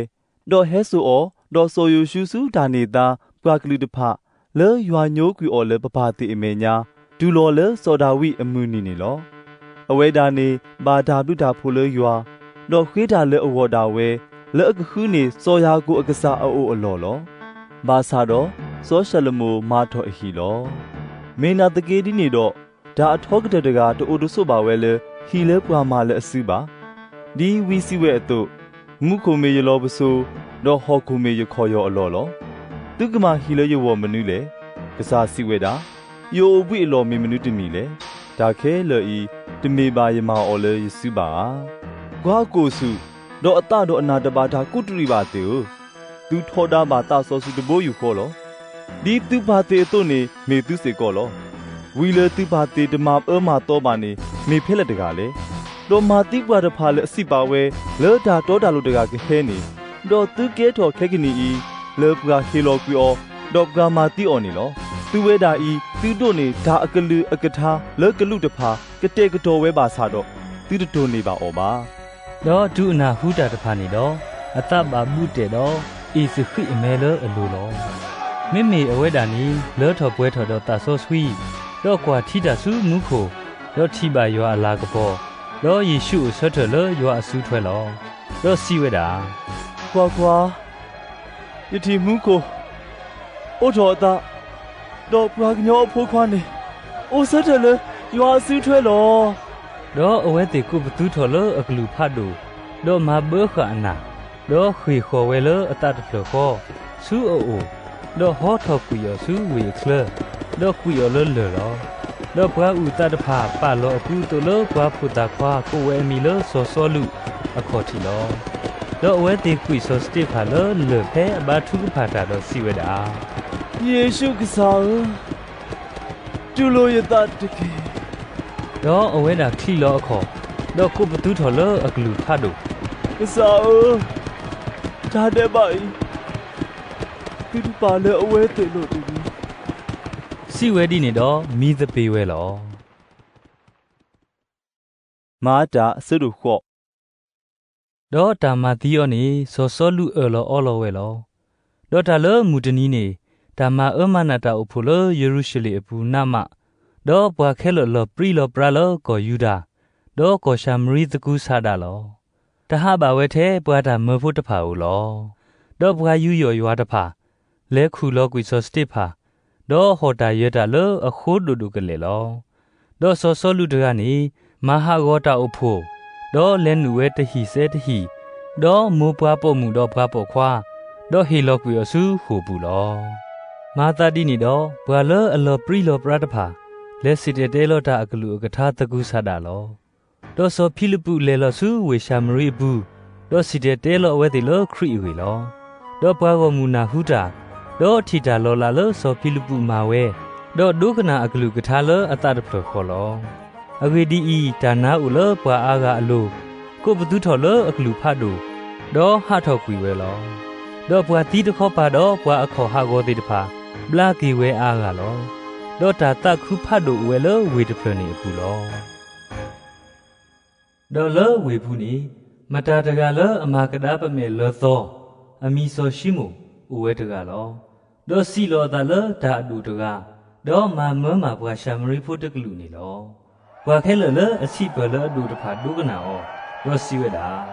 ဒီးဟဲစိာ်အီၤ, ဒီးစီၤယိၤၡူဆူတၢ်န့ၢ်သါ ပှၢ်ကလုာ်တဖၣ်, လၢယွၤညိကွံာ်အီၤလၢပပၢ်သ့ၣ်အမဲာ်ညါ, တုၤလီၤလၢစီၤဒၤဝံးအမုၢ်နံၤန့ၣ်လီၤ. အဝဲဒၣ်န့ၣ်ဘၣ်တၢ်ဘျုးတၢ်ဖှိၣ်လၢယွၤ, ဒီးဃ့တၢ်လၢအဂီၢ်ဒၣ်ဝဲ, လၢအကဃုန့ၢ်စီၤယၤကိာ်အကစၢ်အအိၣ်အလီၢ်လီၤ. ဘၣ်ဆၣ်ဒီးစီၤၡၤလမိၣ်မၤထီၣ်အဟံၣ်လီၤ. မ့ၢ်နာ်သက့ဒ်န့ၣ်ဒီး, တၢ်အထီကတၢၢ်တဂၤတအိၣ်တဆိးဘၣ်ဝဲလၢဟံၣ်လၢပှၤမၤလၢအစုဘၣ်. ဒ်ဝံစံးဝဲအသိး, မူခိၣ်မ့ၢ်ယလီၤပစိၤ, ဒီးဟီၣ်ခိၣ်မ့ၢ်ယခီၣ်ယီၢ်အလီၢ်လီၤ. သုကမၤဟံၣ်လၢယဂီၢ်မနုၤလဲၣ်. ကစၢ်စံးဝဲဒၣ်, ယအိၣ်ဘှံးအလီၢ်မ့ၢ်မနုၤတမံၤလဲၣ်. တၢ်ခဲလၢာ်အံၤ တမ့ၢ်ဘၣ်ယမၤအီၤလၢယစုဘၣ်ဧါ. ပှၤကိၢ်ဆူၣ်, ဒီးအသးဒီးအနၢ်တဘၣ်တၢ်ကူးတရံးဘၣ်သ့ၣ်ဧၢ, သုထီဒါဘၣ်သးစီဆှံတဘိယူၢ်ဃီလီၤ. ဒ်သုပၢ်သ့ၣ်အသိးန့ၣ်မ့ၢ်သုစ့ၢ်ကီးလီၤ. ဝံလၢသုပၢ်သ့ၣ်တမၤအၢမၤသီဘၣ်န့ၣ် မ့ၢ်ဖဲလဲၣ်တဂၤလဲၣ်. ဒီးမၤသံပှၤတဖၣ်လၢအစံးပာ်ဝဲ, လၢတၢ်တီတၢ်လိၤတဂၤကဟဲန့ၣ်, ဒီးသုကဲထီၣ်ခဲကနံၣ်အံၤ, လၢပှၤဟ့ၣ်လီၤကွံာ်အီၤ, ဒီးပှၤမၤသံအီၤန့ၣ်လီၤ. သုဝဲဒၣ်အံၤ သုဒိးန့ၢ်တၢ်အကလုၢ်အကထါလၢကလူးတဖၣ် ကတဲာ်ကတီၤဝဲဘၣ်ဆၣ်ဒီး, သုတတိၢ်န့ၢ်ဘၣ်အီၤဘၣ်. ဒီးတုၤအနၢ်ဟူတၢ်တဖၣ်န့ၣ်ဒီး, အသးဘၣ်ဘူးတဲာ်ဒီး အ့ၣ်စဃံးအမဲလၢအလိၤလီၤ. မ့မ့ၢ်အဝဲဒၣ်န့ၣ် လၢထီၣ်ပှဲၤထီၣ်ဒီးသးစီဆှံ, ဒီးကွၢ်ထံတၢ်ဆူမူခိၣ်, ဒီးထံၣ်ဘၣ်ယွၤအလၤကပီၤ, ဒီးယ့ၣ်ၡူးအိၣ်ဆၢထၢၣ်လၢယွၤအစုထွဲလီၤ. ဒီးစံးဝဲဒၣ်, ကွၢ်ကွၢ်, ယထံၣ်မူခိၣ် အိးထီၣ်အသး, ဒီးပှၤကညီအဖိခွါန့ၣ် အိၣ်ဆၢထၢၣ်လၢယွၤအစုထွဲလီၤ. ဒီးအဝဲသ့ၣ်ကိးပသူထီၣ်လၢအကလုၢ်ဖးဒိၣ်, ဒီးမၤဘၢဃာ်အနၢ်, ဒီးဃ့ၢ်ဃီၤဝဲလၢအသးတဖျၢၣ်ဃီ, ဆူအအိၣ်, ဒီးဟီထီၣ်ကွံာ်အီၤဆူဝ့ၢ်အချၢ, ဒီးကွံာ်အီၤလၢလၢၢ်လီၤ. ဒီးပှၤအုၣ်အသးတဖၣ်ပာ်လီၤအပူၤအသိးလၢပှၤဖိသၣ်ခွါကိးဝဲအမံၤလၢစီၤစီလူးအခီၣ်ထံးလီၤ. ဒီးအဝဲသ့ၣ်ကွံာ်စီၤစတ့းဖၣ်လၢလၢၢ်ဖဲအဘါထုကဖၣ်တၢ်ဒီးစံးဝဲဒၣ်, ယ့ၣ်ၡူးကစၢ်ဧၢ, တူၢ်လိာ်ယသးတက့ၢ်. ဒီးအဝဲဒၣ်ချံးလီၤအခီၣ်, ဒီးကိးပသူထီၣ်လၢအကလုၢ်ဖးဒိၣ်, ကစၢ်ဧၢ, တၢ်ဒဲးဘးအံၤ သုတပာ်လၢအဝဲသ့ၣ်အလိၤတဂ့ၤ. စံးဝဲဒ်န့ၣ်ဒီးမံသပ့ၤဝဲလီၤ. မၤတၢ်အဆၢဒိၣ်ဃိး. ဒီးတၢ်မၤသံအီၤန့ၣ် စီၤစီလူးအၢၣ်လီၤအီလီၤဝဲလီၤ. ဒီးတၢ်လၢမုၢ်တနံၤန့ၣ် တၢ်မၤအၢမၤနးတၢ်အိၣ်ဖှိၣ်လၢယရူၤၡလ့ၣ်အပူၤနးမး, ဒီးပှၤခဲလၢာ်လီၤပြံလီၤပြါလၢကီၢ်ယူဒၤ, ဒီးကီၢ်ၡၤမရံသကုၤဆးဒးလီၤ. တဟးဘၣ်ဝဲထဲပှၤတၢ်မၢဖိတဖၣ်ဧိၤလီၤ. ဒီးပှၤယူးယီၣ်ယွၤတဖၣ် လဲၤခူၣ်လီၤကွံာ်စီၤစတ့းဖၣ်, ဒီးဟီၣ်တၢ်ယၢၤတၢ်လၢအဃိဒိၣ်ဒိၣ်ကလဲာ်လီၤ. ဒီးစီၤစီလူးတဂၤန့ၣ် မၤဟးဂီၤတၢ်အိၣ်ဖှိၣ်, ဒီးလဲၤနုာ်ဝဲတဟံၣ်စဲတဟံၣ်, ဒီးမိၢ်ပှၤပိာ်မုၣ်ဒီးပှၤပိာ်ခွါ, ဒီးဟ့ၣ်လီၤကွံာ်အီၤဆူဃိာ်ပူၤလီၤ. မၤသးဒ်န့ၣ်ဒီး ပှၤလၢအလီၤပြံလီၤပြါတဖၣ် လဲၤစံၣ်တဲၤတဲလီၤတၢ်အကလုၢ်အကထါသကုၤဆးဒးလီၤ. ဒီးစီၤဖံလံးပူးလဲၤလီၤဆူဝ့ၢ်ၡၤမရံအပူၤ, ဒီးစံၣ်တဲၤတဲလီၤအဝဲသ့ၣ်လၢခရံာ်အဂ့ၢ်လီၤ. ဒီးပှၤဂီၢ်မုၢ်နၢ်ဟူတၢ်, ဒီးထံၣ်တၢ်လီၤလးလၢစီၤဖံလံးပူးမၤဝဲ, ဒီးဒိကနၣ်အကလုၢ်ကထါလၢအသးတဖျၢၣ်ဃီလီၤ. အဂ့ၢ်ဒ်အံၤ, တၢ်နါအိၣ်လၢပှၤအါဂၤအလိၤ, ကိးပသူထီၣ်လၢအကလုၢ်ဖးဒိၣ်, ဒီးဟးထီၣ်ကွံာ်ဝဲလီၤ. ဒီးပှၤသံတခီပၤဒီးပှၤအခီၣ်ဟးဂီၤသ့ၣ်တဖၣ် ဘျါက့ၤဝဲအါဂၤလီၤ. ဒီးတၢ်သးခုဖးဒိၣ်အိၣ်ဝဲလၢဝ့ၢ်တဖျၢၣ်န့ၣ်အပူၤလီၤ. ဒီးလၢဝ့ၢ်ပူၤန့ၣ်, မတၤတဂၤလၢအမၤကဒါပမဲာ်လၢသီ, အမံၤစီၤၡံမိၣ်, အိၣ်ဝဲတဂၤလီၤ. ဒီးစံးလီၤအသးလၢတၢ်အဒိၣ်တဂၤ, ဒီးမၤမၢမၢ်ပှၤၡၤမရံဖိတကလုာ်န့ၣ်လီၤ. ပှၤခဲလၢာ်လၢအဆံးပၢၢ်လၢအဒိၣ်တဖၣ်ဒိကနၣ်အီၤ, ဒီးစံးဝဲဒၣ်,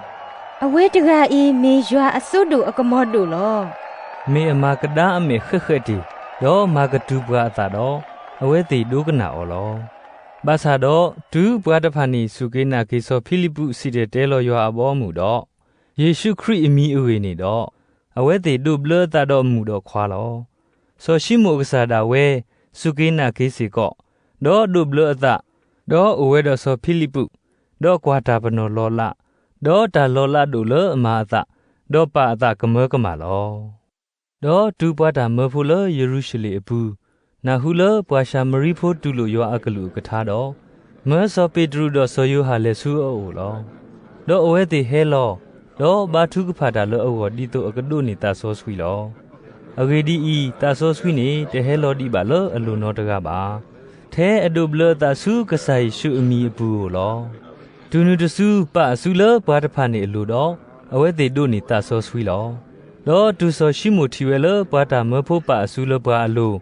အဝဲတဂၤအံၤ မ့ၢ်ယွၤအစိဒိၣ်အကမီၤဒိၣ်လီၤ. မ့ၢ်အမၤကဒါအမဲာ်ဃဲးဃဲးတ့ၢ်, ဒီးမၤကတုၤပှၤအသးဒီး, အဝဲသ့ၣ်ဒိကနၣ်အီၤလီၤ. ဘၣ်ဆၣ်ဒီးတုၤပှၤတဖၣ်န့ၣ်စူၢ်က့ၤနာ်က့ၤစီၤဖံလံးပူးစံၣ်တဲၤတဲလီၤယွၤအဘီအမုၢ်ဒီး, ယ့ၣ်ၡူးခရံာ်အမံၤအဂ့ၢ်န့ၣ်ဒီး, အဝဲသ့ၣ်ဒိးဘျၢအသးဒီးမုၢ်ဒီးခွါလီၤ. စီၤၡံမိၣ်အကစၢ်ဒၣ်ဝဲ, စူၢ်က့ၤနာ်က့ၤစ့ၢ်ကီး, ဒီးဒိးဘျၢအသး, ဒီးအိၣ်ဝဲဒီးစီၤဖံလံးပူး, ဒီးကွၢ်တၢ်ပနီၣ်လီၤလး, ဒီးတၢ်လီၤလးဒိၣ်လၢအမၤအသး, ဒီးပာ်အသးကမၢကမၣ်လီၤ. ဒီးတုၤပှၤတၢ်မၢဖိလၢယရူၤၡလ့ၣ်အပူၤ, နၢ်ဟူလၢပှၤၡၤမရံဖိတူၢ်လိာ်ယွၤအကလုၢ်အကထါဒီး, မၢစီၤပ့းတရူးဒီးစီၤယိၤဟၣ်လဲၤဆူအအိၣ်လီၤ. ဒီးအဝဲသ့ၣ်ဟဲလီၤ, ဒီးဘါထုကဖၣ်တၢ်လၢအဂီၢ်ဒ်သိးအကဒိးန့ၢ်သးစီဆှံလီၤ. အဂ့ၢ်ဒ်အံၤ, သးစီဆှံန့ၣ်တဟဲလီၤဒံးဘၣ်လၢအလိၤနီတဂၤဘၣ်. ထဲအဒိးဘျၢအသးဆူကစၢ်ယ့ၣ်ၡူးအမံၤအပူၤဧိၤလီၤ. တုၤနုၤတစုပာ်အစုလၢပှၤတဖၣ်န့ၣ်အလိၤဒီး, အဝဲသ့ၣ်ဒိးန့ၢ်သးစီဆှံလီၤ. ဒီးတုၤစီၤၡံမိၣ်ထံၣ်ဝဲလၢပှၤတၢ်မၢဖိပာ်အစုလၢပှၤအလိၤ,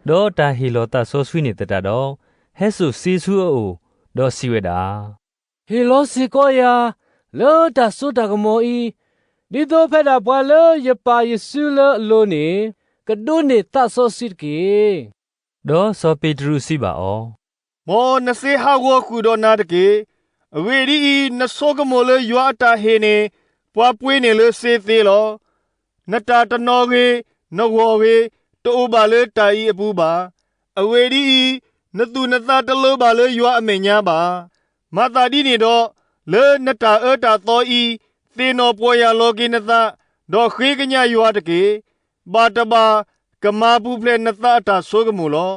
ဒီးတၢ်ဟ့ၣ်လီၤသးစီဆှံန့ၣ်သတးဒီး, ဟဲစိာ်စ့ဆူအအိၣ်, ဒီးစံးဝဲဒၣ်, ဟ့ၣ်လီၤစ့ၢ်ကီးယၤ, လၢတၢ်စိတၢ်ကမီၤအံၤ, ဒ်သိးဖဲဒၣ်ပှၤလၢယပာ်ယစုလၢအလိၤန့ၣ်, ကဒိးန့ၢ်သးစီဆှံတက့ၢ်. ဒီးစီၤပ့းတရူးစံးဘၣ်အီၤ, မ်နစ့ဟးဂီၤဃုာ်ဒီးနၤတက့ၢ်. အဂ့ၢ်ဒ်အံၤ, နဆိကမိၣ်လၢယွၤအတၢ်ဟ့ၣ်န့ၣ်, ပှၤပှ့ၤန့ၢ်လၢစ့သ့လီၤ. နတၢ်တနီၤဂ့ၤ, နဂီၢ်ဂ့ၤ, တအိၣ်ဘၣ်လၢတၢ်အံၤအပူၤဘၣ်. အဂ့ၢ်ဒ်အံၤ, နသူၣ်နသးတလိၤဘၣ်လၢယွၤအမဲာ်ညါဘၣ်. မၤသးဒ်န့ၣ်ဒီး, လၢနတၢ်အၢတၢ်သီအံၤ, သ့ၣ်နီၣ်ပီၢ်ယၢ်လီၤက့ၤနသး, ဒီးဃ့ကညးယွၤတက့ၢ်. ဘၣ်တဘၣ်, ကမၤပူၤဖျဲးနသးအတၢ်ဆိကမိၣ်လီၤ.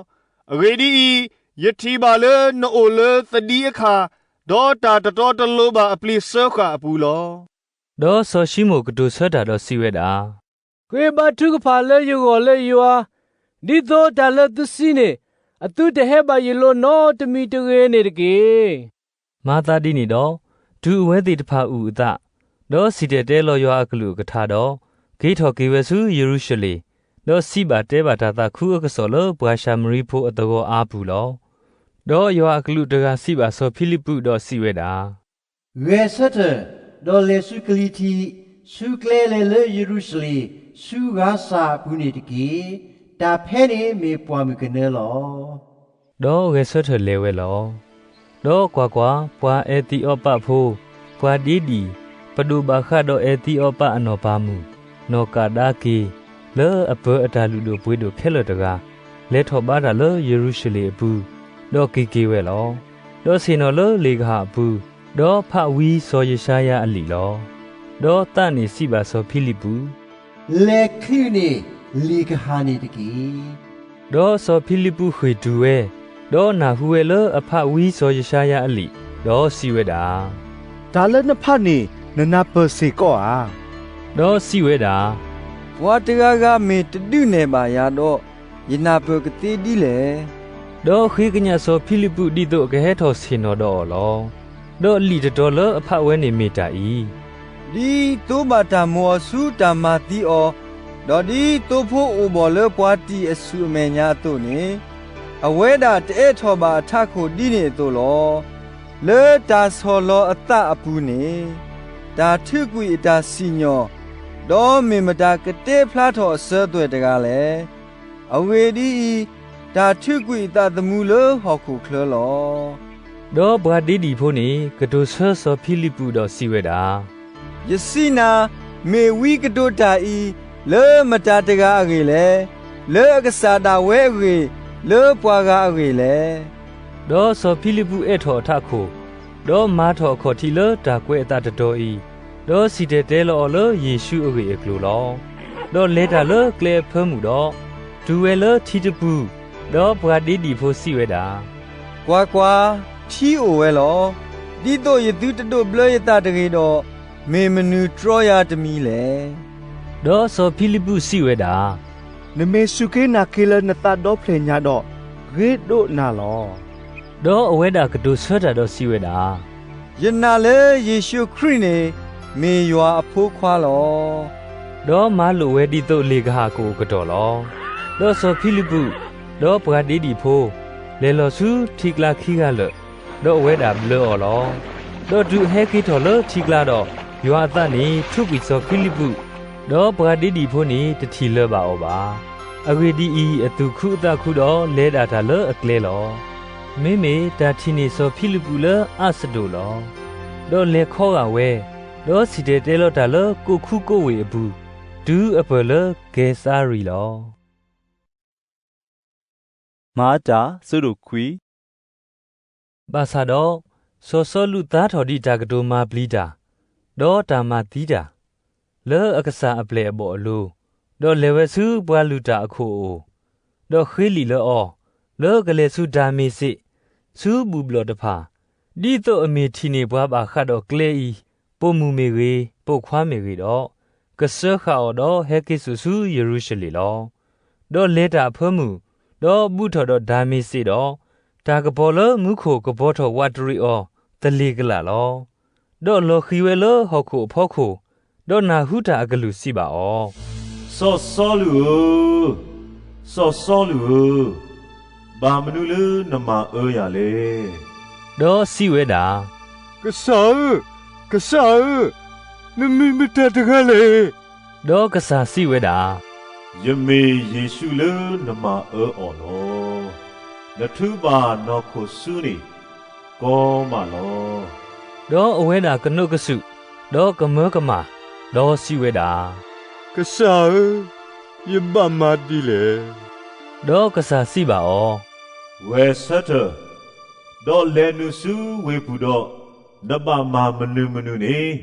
အဂ့ၢ်ဒ်အံၤ, ယထံၣ်ဘၣ်လၢနအိၣ်လၢသဒံးအခၣ်, ဒီးတၢ်တတီတလိၤဘၣ်အပျ့ၤစၢဃာ်အပူၤလီၤ. ဒီးစီၤၡံမိၣ်ကတိၤဆၢတၢ်ဒီးစံးဝဲဒၣ်, ဃ့ဘါထုကဖၣ်လၢယဂီၢ်လၢယွၤ, ဒ်သိးတၢ်လၢသုစံးန့ၣ်, အသုတဟဲဘၣ်ယလိၤနီတမံၤတဂ့ၤန့ၣ်တက့ၢ်. မၤသးဒ်န့ၣ်ဒီး, တုၤအဝဲသ့ၣ်တဖၣ်အုၣ်အသး, ဒီးစံၣ်တဲၤတဲလီၤယွၤအကလုၢ်အကထါဒီး, က့ၤထီၣ်က့ၤဝဲဆူယရူၤၡလ့ၣ်, ဒီးစံးဘၣ်တဲဘၣ်တၢ်သးခုအကစီၣ်လၢပှၤၡၤမရံဖိအသဂီၢ်အါပူၤလီၤ. ဒီးယွၤအကလူးတဂၤစံးဘၣ်စီၤဖံလံးပူးဒီးစံးဝဲဒၣ်, ဂဲၤဆၢထၢၣ်, ဒီးလဲၤဆူကလံၤထံး, ဆူကျဲလဲၤလၢယရူၤၡလ့ၣ်, ဆူဂါစၢ်အပူၤန့ၣ်တက့ၢ်. တၢ်ဖဲန့ၣ်မ့ၢ်ပှၢ်မုၢ်ကနၢလီၤ. ဒီးဂဲၤဆၢထၢၣ်လဲၤဝဲလီၤ. ဒီးကွၢ်ကွၢ်, ပှၤအဲးသံအီးပးဖိ, ပှၤဒ့ဒံၣ်, ပဒိၣ်ဘၣ်ဃးဒီးအဲးသံအီးပးအနီၢ်ပၤမုၣ်, နီၢ်ကးဒါက့ၤ, လၢအပၢၤအတၢ်လုၢ်ဒိၣ်ပှ့ၤဒိၣ်ခဲလၢာ်တဂၤ, လဲၤထီၣ်ဘါတၢ်လၢယရူၤၡလ့ၣ်အပူၤ, ဒီးက့ၤက့ၤဝဲလီၤ. ဒီးဆ့ၣ်နီၤလၢလံာ်ကဟၣ်အပူၤ, ဒီးဖးဝံစီၤယၡါယၤအလံာ်လီၤ. ဒီးသးန့ၣ်စံးဘၣ်စီၤဖံလံးပူး, လဲၤချုးန့ၢ်လံာ်ကဟၣ်န့ၣ်တက့ၢ်. ဒီးစီၤဖံလံးပူးဃ့ၢ်တူာ်ဝဲ, ဒီးနၢ်ဟူဝဲလၢအဖးဝံစီၤယၡါယၤအလံာ်, ဒီးစံးဝဲဒၣ်, တၢ်လၢနဖးန့ၣ် နနၢ်ပၢၢ်စ့ၢ်ကီးဧါ. ဒီးစံးဝဲဒၣ်, ပှၤတဂၤဂၤမ့ၢ်တဒုးနဲၣ်ဘၣ်ယၤဒီး, ယနၢ်ပၢၢ်ကသ့ဒ်လဲၣ်. ဒီးဃ့ကညးစီၤဖံလံးပူးဒ်သိးအကဟဲထီၣ်ဆ့ၣ်နီၤဒီးအီၤလီၤ. ဒီးလံာ်တတီၤလၢအဖးဝဲန့ၣ်မ့ၢ်တၢ်အံၤ, ဒ်သိဘၣ်တၢ်မိၣ်အီၤဆူတၢ်မၤသံအီၤ, ဒီးဒ်သိဖိအိၣ်ဘှီၣ်လၢပှၤတံာ်အဆူၣ်အမဲာ်ညါအသိးန့ၣ်, အဝဲဒၣ်တအဲၣ်ထီၣ်ဘၣ်အထးခိၣ်ဒ်န့ၣ်အသိးလီၤ. လၢတၢ်ဆီၣ်လီၤအသးအပူၤန့ၣ်, တၢ်ထုးကွံာ်အတၢ်စံၣ်ညီၣ်, ဒီးမ့ၢ်မတၤကတဲဖျါထီၣ်အစၢၤသွဲၣ်တဂၤလဲၣ်. အဂ့ၢ်ဒ်အံၤ, တၢ်ထုးကွံာ်အသးသမူလၢဟီၣ်ခိၣ်ချၢလီၤ. ဒီးပှၤဒ့ဒံၣ်ဖိန့ၣ် ကတိၤဆၢစီၤဖံလံးပူးဒီးစံးဝဲဒၣ်, ယစံးနၤ, မ့ၢ်ဝံကတိၤတၢ်အံၤ လၢမတၤတဂၤအဂ့ၢ်လဲၣ်. လၢအကစၢ်ဒၣ်ဝဲအဂ့ၢ်, လၢပှၤဂၤအဂ့ၢ်လဲၣ်. ဒီးစီၤဖံလံးပူးအဲၣ်ထီၣ်အထးခိၣ်, ဒီးမၤထီၣ်အခီၣ်ထံးလၢတၢ်ကွဲးအသးတတီၤအံၤ, ဒီးစံၣ်တဲၤတဲလီၤအီၤလၢယ့ၣ်ၡူးအဂ့ၢ်အကျိၤလီၤ. ဒီးလဲၤတၢ်လၢကျဲအဖၢမုၢ်ဒီး, တုၤဝဲလၢထံတပူၤ, ဒီးပှၤဒ့ဒံၣ်ဖိစံးဝဲဒၣ်, ကွၢ်ကွၢ်, ထံအိၣ်ဝဲလီၤ. ဒ်သိးယသုတဒိးဘျၢယသးတဂ့ၤဒီး, မ့ၢ်မနုၤတြီယၤတမံၤလဲၣ်. ဒီးစီၤဖံလံးပူးစံးဝဲဒၣ်, နမ့ၢ်စူၢ်က့ၤနာ်က့ၤလၢနသးဒီဖျၢၣ်ညါဒီး, ဂ့ၤဒိးနၤလီၤ. ဒီးအဝဲဒၣ်ကတိၤဆၢတၢ်ဒီးစံးဝဲဒၣ်, ယနာ်လၢယ့ၣ်ၡူးခရံာ်န့ၣ် မ့ၢ်ယွၤအဖိခွါလီၤ. ဒီးမၤလိာ်ဝဲဒ်သိးလ့ၣ်ကဟၣ်ကအိၣ်ကတီၢ်လီၤ. ဒီးစီၤဖံလံးပူး, ဒီးပှၤဒ့ဒံၣ်ဖိ, လဲၤလီၤဆူထံကျါခံဂၤလၢာ်, ဒီးအဝဲဒၣ်ဘျၢအီၤလီၤ. ဒီးတုၤအဟဲက့ၤထီၣ်လၢထံကျါဒီး, ယွၤအသးန့ၣ်ထူးကွံာ်စီၤဖံလံးပူး, ဒီးပှၤဒ့ဒံၣ်ဖိန့ၣ်တထံၣ်လၢၤဘၣ်အီၤဘၣ်. အဂ့ၢ်ဒ်အံၤ, အသူၣ်ခုအသးခုဒီးလဲၤဒၣ်တၢ်လၢအကျဲလီၤ. မ့မ့ၢ်တၢ်ထံၣ်န့ၢ်စီၤဖံလံးပူးလၢအးစဒိၣ်လီၤ. ဒီးလဲၤခီဂာ်ဝဲ, ဒီးစံၣ်တဲၤတဲလီၤတၢ်လၢကိၣ်ခူကိၣ်ဝ့ၢ်အပူၤ, တုၤအပၢၢ်လၢကဲစၤရံၤလီၤ. မၤတၢ် ဆၢဒိၣ်ခွံ. ဘၣ်ဆၣ်ဒီး, စီၤစီလူးသါထီၣ်ဒံးတၢ်ကတိၤမၤပျံၤတၢ်, ဒီးတၢ်မၤသံတၢ်, လၢအကစၢ်အပျဲၢ်အဘီၣ်အလိၤ, ဒီးလဲၤဝဲဆူပှၤလုၢ်တၢ်အခိၣ်အအိၣ်, ဒီးဃ့လံာ်လၢအီၤ, လၢကလဲၤဆူဒၤမ့းစ့း, ဆူဘူၣ်ဘျီၣ်တဖၣ်, ဒ်သိးအမ့ၢ်ထံၣ်န့ၢ်ပှၤဘၣ်ဃးဒီးကျဲအံၤ, ပိာ်မုၣ်မ့ၢ်ဂ့ၤ, ပိာ်ခွါမ့ၢ်ဂ့ၤဒီး, ကစၢဃာ်အီၤဒီးဟဲက့ၤစိာ်ဆူယရူၤၡလ့ၣ်လီၤ. ဒီးလဲၤတၢ်အဖၢမုၢ်, ဒီးဘူးထီၣ်ဒီးဒၤမ့းစ့းဒီး, တၢ်ကပီၤလၢမူခိၣ်ကပီၤထီၣ်ဝးတရံးအီၤသလ့ၣ်ကလာ်လီၤ. ဒီးလီၤဃံၤဝဲလၢဟီၣ်ခိၣ်အဖီခိၣ်, ဒီးနၢ်ဟူတၢ်အကလုၢ်စံးဘၣ်အီၤ, စီၤစီလူးဧၢ, စီၤစီလူးဧၢ, ဘၣ်မနုၤလၢနမၤအၢယၤလဲၣ်. ဒီးစံးဝဲဒၣ်, ကစၢ်ဧၢ, ကစၢ်ဧၢ, နမ့ၢ်မတၤတဂၤလဲၣ်. ဒီးကစၢ်စံးဝဲဒၣ်, ယမ့ၢ်ယ့ၣ်ၡူးလၢနမၤအၢအီၤလီၤ. နထုးဘၣ်နီၢ်ခိၣ်ဆူန့ၣ်, ကီမးလီၤ. ဒီးအဝဲဒၣ်ကနိးကစုာ်, ဒီးကမၢကမၣ်, ဒီးစံးဝဲဒၣ်, ကစၢ်ဧၢ, ယဘၣ်မၤဒ်လဲၣ်. ဒီးကစၢ်စံးဘၣ်အီၤ, ဂဲၤဆၢထၢၣ်, ဒီးလဲၤနုာ်ဆူဝ့ၢ်ပူၤဒီး, နဘၣ်မၤမနုၤမနုၤန့ၣ်,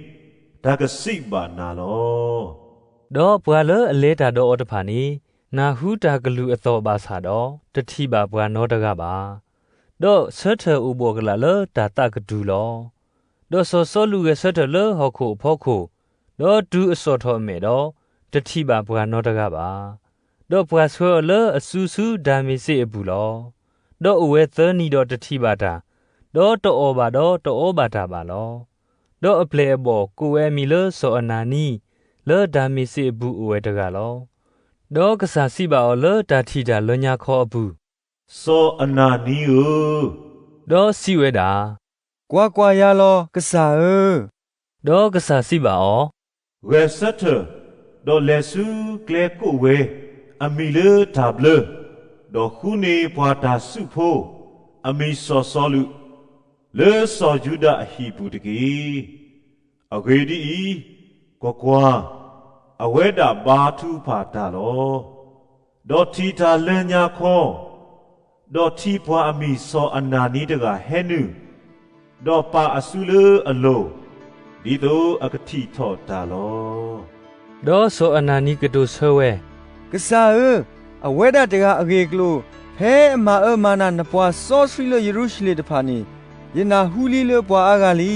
တၢ်ကစံးဘၣ်နၤလီၤ. ဒီးပှၤလၢအလဲၤတၢ်ဒီးအီၤတဖၣ်န့ၣ်, နၢ်ဟူတၢ်ကလုၢ်အသီၣ်ဘၣ်ဆၣ်ဒီး, တထံၣ်ဘၣ်ပှၤနီတဂၤဘၣ်. ဒီးဆၢထၢၣ်အိၣ်ဘှီၣ်ကလာ်လၢတၢ်သးကတုၤလီၤ. ဒီးစီၤစီလူးဂဲၤဆၢထၢၣ်လၢဟီၣ်ခိၣ်အဖီခိၣ်, ဒီးတုၤအစိာ်ထီၣ်အမဲာ်ဒီး, တထံၣ်ဘၣ်ပှၤနီတဂၤဘၣ်. ဒီးပှၤဆှၢအီၤလၢအစုဆူဒၤမ့းစ့းအပူၤလီၤ. ဒီးအိၣ်ဝဲသၢနံၤဒီးတထံၣ်ဘၣ်တၢ်, ဒီးတအီၣ်ဘၣ်ဒီးတအီဘၣ်တၢ်ဘၣ်လီၤ. ဒီးအပျဲၢ်အဘီၣ်ကိးဝဲအမံၤလၢစီၤအနၤနံ, လၢဒၤမ့းစ့းအပူၤအိၣ်ဝဲတဂၤလီၤ. ဒီးကစၢ်စံးဘၣ်အီၤလၢတၢ်ထံၣ်တၢ်လၢညါခီအပူၤ, စီၤအနၤနံဧၢ, ဒီးစံးဝဲဒၣ်, ကွၢ်ကွၢ်ယၤလီၤ ကစၢ်ဧၢ. ဒီးကစၢ်စံးဘၣ်အီၤ, ဂဲၤဆၢထၢၣ်, ဒီးလဲၤဆူကျဲကိးဝဲ, အမံၤလၢတၢ်ဘျၢ, ဒီးဃုန့ၢ်ပှၤတၢ်စုဖိ, အမံၤစီၤစီလူး, လၢစီၤယူဒၤအဟံၣ်ပူၤတက့ၢ်. အဂ့ၢ်ဒ်အံၤ, ကွၢ်ကွၢ်, အဝဲဒၣ်ဘါထုကဖၣ်တၢ်လီၤ. ဒီးထံၣ်တၢ်လၢညါခီ, ဒီးထံၣ်ပှၤအမံၤစီၤအနၤနံတဂၤဟဲနုာ်, ဒီးပာ်အစုလၢအလိၤ, ဒ်သိးအကထံၣ်ထီၣ်တၢ်လီၤ. ဒီးစီၤအနၤနံကတိၤဆၢဝဲ, ကစၢ်ဧၢ, အဝဲဒၣ်တဂၤအဂ့ၢ်အကျိၤ, ဖဲအမၤအၢမၤနၢ်နပှၤစီဆှံလၢယရူၤၡလ့ၣ်တဖၣ်န့ၣ်, ယနၢ်ဟူလံလၢပှၤအါဂၤလံ.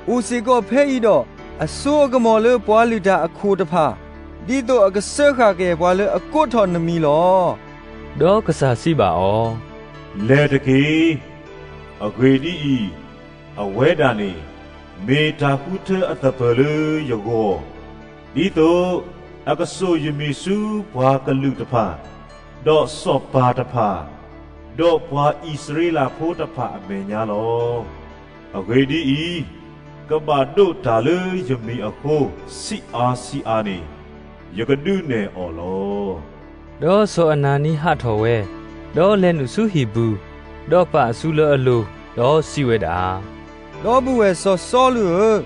အိၣ်စ့ၢ်ကီးဖဲအံၤဒီး, အစိအကမီၤလၢပှၤလုၢ်တၢ်အခိၣ်တဖၣ်, ဒ်သိးအကစၢဃာ်က့ၤပှၤလၢအကိးထီၣ်နမံၤလီၤ. ဒီးကစၢ်စံးဘၣ်အီၤ, လဲၤတက့ၢ်. အဂ့ၢ်ဒ်အံၤ, အဝဲဒၣ်န့ၣ်, မ့ၢ်တၢ်ဃုထၢအသပၢၤလၢယဂီၢ်, ဒ်သိးအကစိာ်ယမံၤဆူပှၤကလုာ်တဖၣ်, ဒီးစီၤပၤတဖၣ်, ဒီးပှၤအံၣ်စရ့လးဖိတဖၣ်အမဲာ်ညါလီၤ. အဂ့ၢ်ဒ်အံၤ, ကဘၣ်ဒိးတၢ်လၢယမံၤအဃိ, ဆံးအါဆံးအါန့ၣ်, ယကဒုးနဲၣ်အီၤလီၤ. ဒီးစီၤအနၤနံဟးထီၣ်ဝဲ, ဒီးလဲၤနုာ်ဆူဟံၣ်ပူၤ, ဒီးပာ်အစုလၢအလိၤ, ဒီးစံးဝဲဒၣ်, ဒီပုၢ်ဝဲၢ်စီၤစီလူးဧၢ,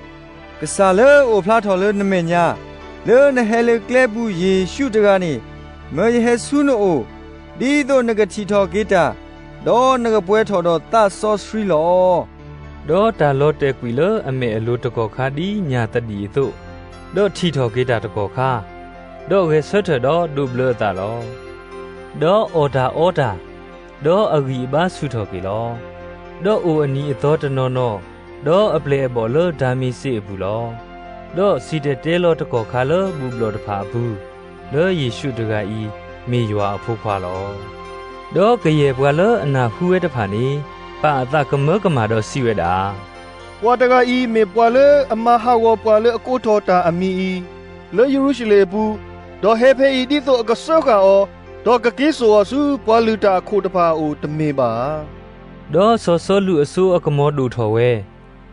ကစၢ်လၢအအိၣ်ဖျါထီၣ်လၢနမဲာ်ညါ, လၢနဟဲလၢကျဲပူၤယ့ၣ်ၡူးတဂၤန့ၣ်, မၢယဟဲဆူနအိၣ်, ဒ်သိးနကထံၣ်ထီၣ်က့ၤတၢ်, ဒီးနကပှဲၤထီၣ်ဒီးသးစီဆှံလီၤ. ဒီးတၢ်လီၤတဲာ်ကွံာ်လၢအမဲာ်အလိၤတကီၢ်ခါဒ်ညၣ်သဒံၣ်အသိး, ဒီးထံၣ်ထီၣ်က့ၤတၢ်တကီၢ်ခါ, ဒီးဂဲၤဆၢထၢၣ်ဒီးဒိးဘျၢအသးလီၤ. ဒီးအီၣ်တၢ်အီတၢ်, ဒီးအဂံၢ်အဘါဆူၣ်ထီၣ်က့ၤလီၤ. ဒီးအိၣ်အနံၤအသီတနီၤနီၤ, ဒီးအပျဲၢ်အဘီၣ်လၢဒၤမ့းစ့းအပူၤလီၤ. ဒီးစံၣ်တဲၤတဲလီၤတကီၢ်ခါလၢဘူၣ်ဘျီၣ်တဖၣ်အပူၤ, လၢယ့ၣ်ၡူးတဂၤအံၤ မ့ၢ်ယွၤအဖိခွါလီၤ. ဒီးကယဲၢ်ပှၤလၢအနၢ်ဟူဝဲတဖၣ်န့ၣ်, ပာ်အသးကမၢကမၣ်ဒီးစံးဝဲဒၣ်, ပှၤတဂၤအံၤမ့ၢ်ပှၤလၢအမၤဟးဂီၤပှၤလၢအကိးထီၣ်တၢ်အမံၤအံၤ လၢယရူၤၡလ့ၣ်အပူၤ, ဒီးဟဲဖဲအံၤဒ်သိးအကစၢဃာ်အီၤ, ဒီးကက့ၤစိာ်အီၤဆူပှၤလုၢ်တၢ်အခိၣ်တဖၣ်အအိၣ်တမ့ၢ်ဘၣ်ဧါ. ဒီးစီၤစီလူးအစိအကမီၤဒိၣ်ထီၣ်ဝဲ,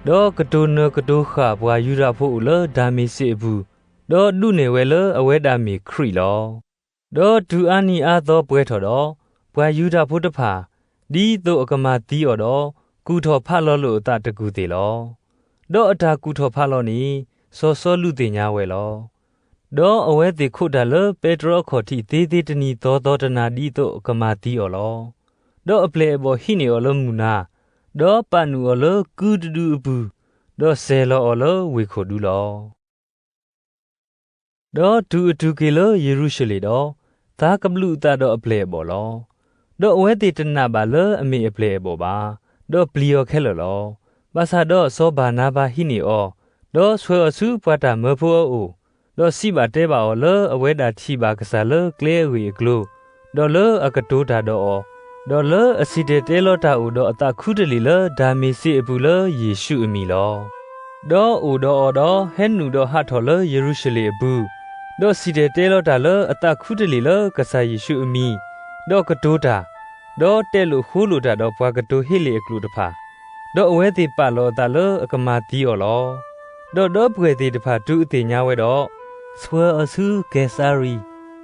ဒီးကတိၤနၢၤကတိၤဃာ်ပှၤယူဒၤဖိအိၣ်လၢဒၤမ့းစ့းအပူၤ, ဒီးဒုးနဲၣ်ဝဲလၢအဝဲဒၣ်မ့ၢ်ခရံာ်လီၤ. ဒီးတုၤအါနံၤအါသီပှဲၤထီၣ်ဒီး, ပှၤယူဒၤဖိတဖၣ်, ဒ်သိးအကမၤသံအီၤဒီး, ကူၣ်ထီၣ်ဖးလီၤလိာ်အသးတကူၢ်သ့ၣ်လီၤ. ဒီးအတၢ်ကူၣ်ထီၣ်ဖးလီၤန့ၣ်, စီၤစီလူးသ့ၣ်ညါဝဲလီၤ. ဒီးအဝဲသ့ၣ်ခိးတၢ်လၢပဲတြီအခီၣ်ထံးသ့သ့တနံၤသီသီတနၤဒ်သိးအကမၤသံအီၤလီၤ. ဒီးအပျဲၢ်အဘီၣ်ဟံးန့ၢ်အီၤလၢမုၢ်နၤ, ဒီးပာ်နုာ်အီၤလၢကုတဒုအပူၤ, ဒီးစဲၤလီၤအီၤလၢဝ့ၢ်ခိၣ်ဒူလီၤ. ဒီးတုၤအတုၤက့ၤလၢယရူၤၡလ့ၣ်ဒီး, သးကဘျုးအသးဒီးအပျဲၢ်အဘီၣ်လီၤ. ဒီးအဝဲသ့ၣ်တနာ်ဘၣ်လၢအမ့ၢ်အပျဲၢ်အဘီၣ်ဘၣ်, ဒီးပျံၤအီၤခဲလၢာ်လီၤ. ဘၣ်ဆၣ်ဒီးစီၤဘၤနါဘၤဟံးန့ၢ်အီၤ, ဒီးဆှၢအီၤဆူပှၤတၢ်မၢဖိအအိၣ်, ဒီးစံးဘၣ်တဲဘၣ်အီၤလၢအဝဲဒၣ်ထံၣ်ဘၣ်ကစၢ်လၢကျဲအဂ့ၢ်အကျိၤ, ဒီးလၢအကတိၤတၢ်ဒီးအီၤ, ဒီးလၢအစံၣ်တဲၤတဲလီၤတၢ်အိၣ်ဒီးအသးခူတလ့ၢ်လၢဒၤမ့းစ့းအပူၤလၢယ့ၣ်ၡူးအမံၤလီၤ. ဒီးအိၣ်ဒီးအီၤဒီးဟဲနုာ်ဒီးဟးထီၣ်လၢယရူၤၡလ့ၣ်အပူၤ, ဒီးစံၣ်တဲၤတဲလီၤတၢ်လၢအသးခူတလ့ၢ်လၢကစၢ်ယ့ၣ်ၡူးအမံၤ, ဒီးကတိၤတၢ်, ဒီးတဲာ်လိာ်ဃိလိာ်တၢ်ဒီးပှၤကတိၤဟ့လ့ၣ်အကျိာ်တဖၣ်, ဒီးအဝဲသ့ၣ်ပာ်လီၤအသးလၢအကမၤသံအီၤလီၤ. ဒီးဒီပုၢ်ဝဲၢ်သ့ၣ်တဖၣ်တုၤအသ့ၣ်ညါဝဲဒီး, ဆှၢအီၤဆူကဲၤစၤရံ,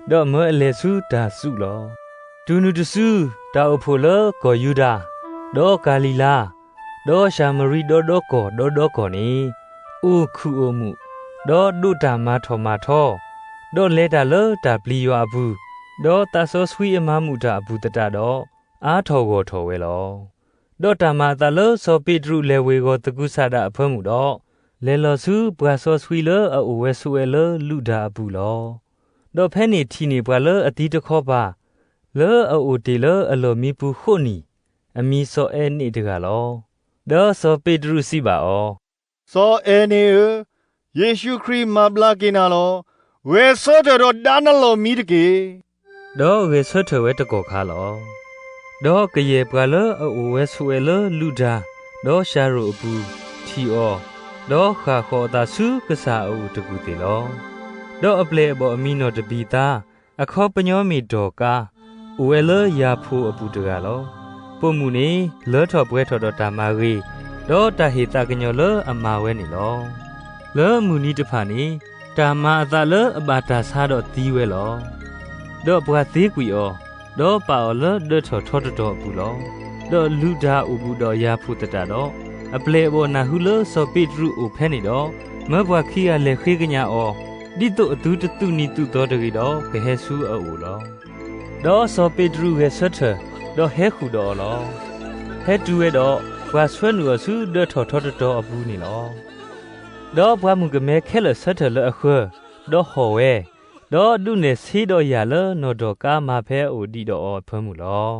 ဒီးမၢအလဲၤဆူတၤစူးလီၤ. တုၤနုၤတစု, တၢ်အိၣ်ဖှိၣ်လၢကီၢ်ယူဒၤ, ဒီးကၤလံၤလါ, ဒီးၡၤမရံဒီဒီကီၢ်ဒီဒီကီၢ်န့ၣ်, အိၣ်ခုၣ်အိၣ်မုာ်, ဒီးဒိးတၢ်မၤထီၣ်မၤထီ, ဒီးလဲၤတၢ်လၢတၢ်ပျံၤယွၤအပူၤ, ဒီးသးစီဆှံအမၤမုာ်တၢ်အပူၤသတးဒီး, အါထီၣ်ဂီၢ်ထီၣ်ဝဲလီၤ. ဒီးတၢ်မၤအသးလၢစီၤပ့းတရူးလဲၤဝ့ၤဝီၤသကုၤဆးဒးအဖၢမုၢ်ဒီး, လဲၤလီၤဆူပှၤစီဆှံလၢအအိၣ်ဝဲဆိးဝဲလၢလုၢ်တၢ်အပူၤလီၤ. ဒီးဖဲန့ၣ်ထံၣ်န့ၢ်ပှၤလၢအသံတခီပၤ, လၢအအိၣ်တ့ၢ်လၢအလီၢ်မံပူၤဃိးနံၣ်, အမံၤစီၤအဲန့းတဂၤလီၤ. ဒီးစီၤပ့းတရူးစံးဘၣ်အီၤ, စီၤအဲန့းဧၢ, ယ့ၣ်ၡူးခရံာ်မၤဘျါက့ၤနၤလီၤ. ဂဲၤဆၢထၢၣ်ဒီးဒါနလီၢ်မံတက့ၢ်. ဒီးဂဲၤဆၢထၢၣ်ဝဲတကီၢ်ခါလီၤ. ဒီးကယဲၢ်ပှၤလၢအအိၣ်ဝဲဆိးဝဲလၢလုၢ်တၢ်, ဒီးၡၤရိၣ်အပူၤ, ထံၣ်အီၤ, ဒီးဃၣ်ဃီၤအသးဆူကစၢ်အအိၣ်တကူၢ်သ့ၣ်လီၤ. ဒီးအပျဲၢ်အဘီၣ်အမံၤနီၢ်တဘံၤသါ, အခီပညီမ့ၢ်ဒီၢ်ကါ, အိၣ်ဝဲလၢယၤဖိအပူၤတဂၤလီၤ. ပိာ်မုၣ်န့ၣ် လၢထီၣ်ပှဲၤထီၣ်ဒီးတၢ်မၤဂ့ၤ, ဒီးတၢ်ဟ့ၣ်သးကညီၤလၢအမၤဝဲန့ၣ်လီၤ. လၢမုၢ်နံၤတဖၣ်န့ၣ်, တၢ်မၤအသးလၢအဘၣ်တၢ်ဆါဒီးသံဝဲလီၤ. ဒီးပှၤသ့ကွံာ်အီၤ, ဒီးပာ်အီၤလၢဒၢထီၣ်ထီတတီၤအပူၤလီၤ. ဒီးလုၢ်တၢ်အိၣ်ဘူးဒီးယၤဖိသတးဒီး, အပျဲၢ်အဘီၣ်နၢ်ဟူလၢစီၤပ့းတရူးအိၣ်ဖဲန့ၣ်ဒီး, မၢပှၤခံဂၤလဲၤဃ့ကညးအီၤ, ဒ်သိးအသုတသူၣ်နံၤသူၣ်သီတဂ့ၤဒီးကဟဲဆူအအိၣ်လီၤ. ဒီးစီၤပ့းတရူးဂဲၤဆၢထၢၣ်, ဒီးဟဲဃုာ်ဒီးအီၤလီၤ. ဟဲတုၤဝဲဒီး, ပှၤဆှၢနုာ်အီၤဆူဒၢထီၣ်ထီတတီၤအပူၤန့ၣ်လီၤ. ဒီးပှၤမုၣ်ကမဲခဲလၢာ်ဆၢထၢၣ်လၢအဃၢၤ, ဒီးဟီၣ်ဝဲ, ဒီးဒုးနဲၣ်ဆှၢဒီးယၢ်လၢနီၢ်ဒီၢ်ကါမၤဖဲအအိၣ်ဒံးဒီးအီၤအဖၢမုၢ်လီၤ.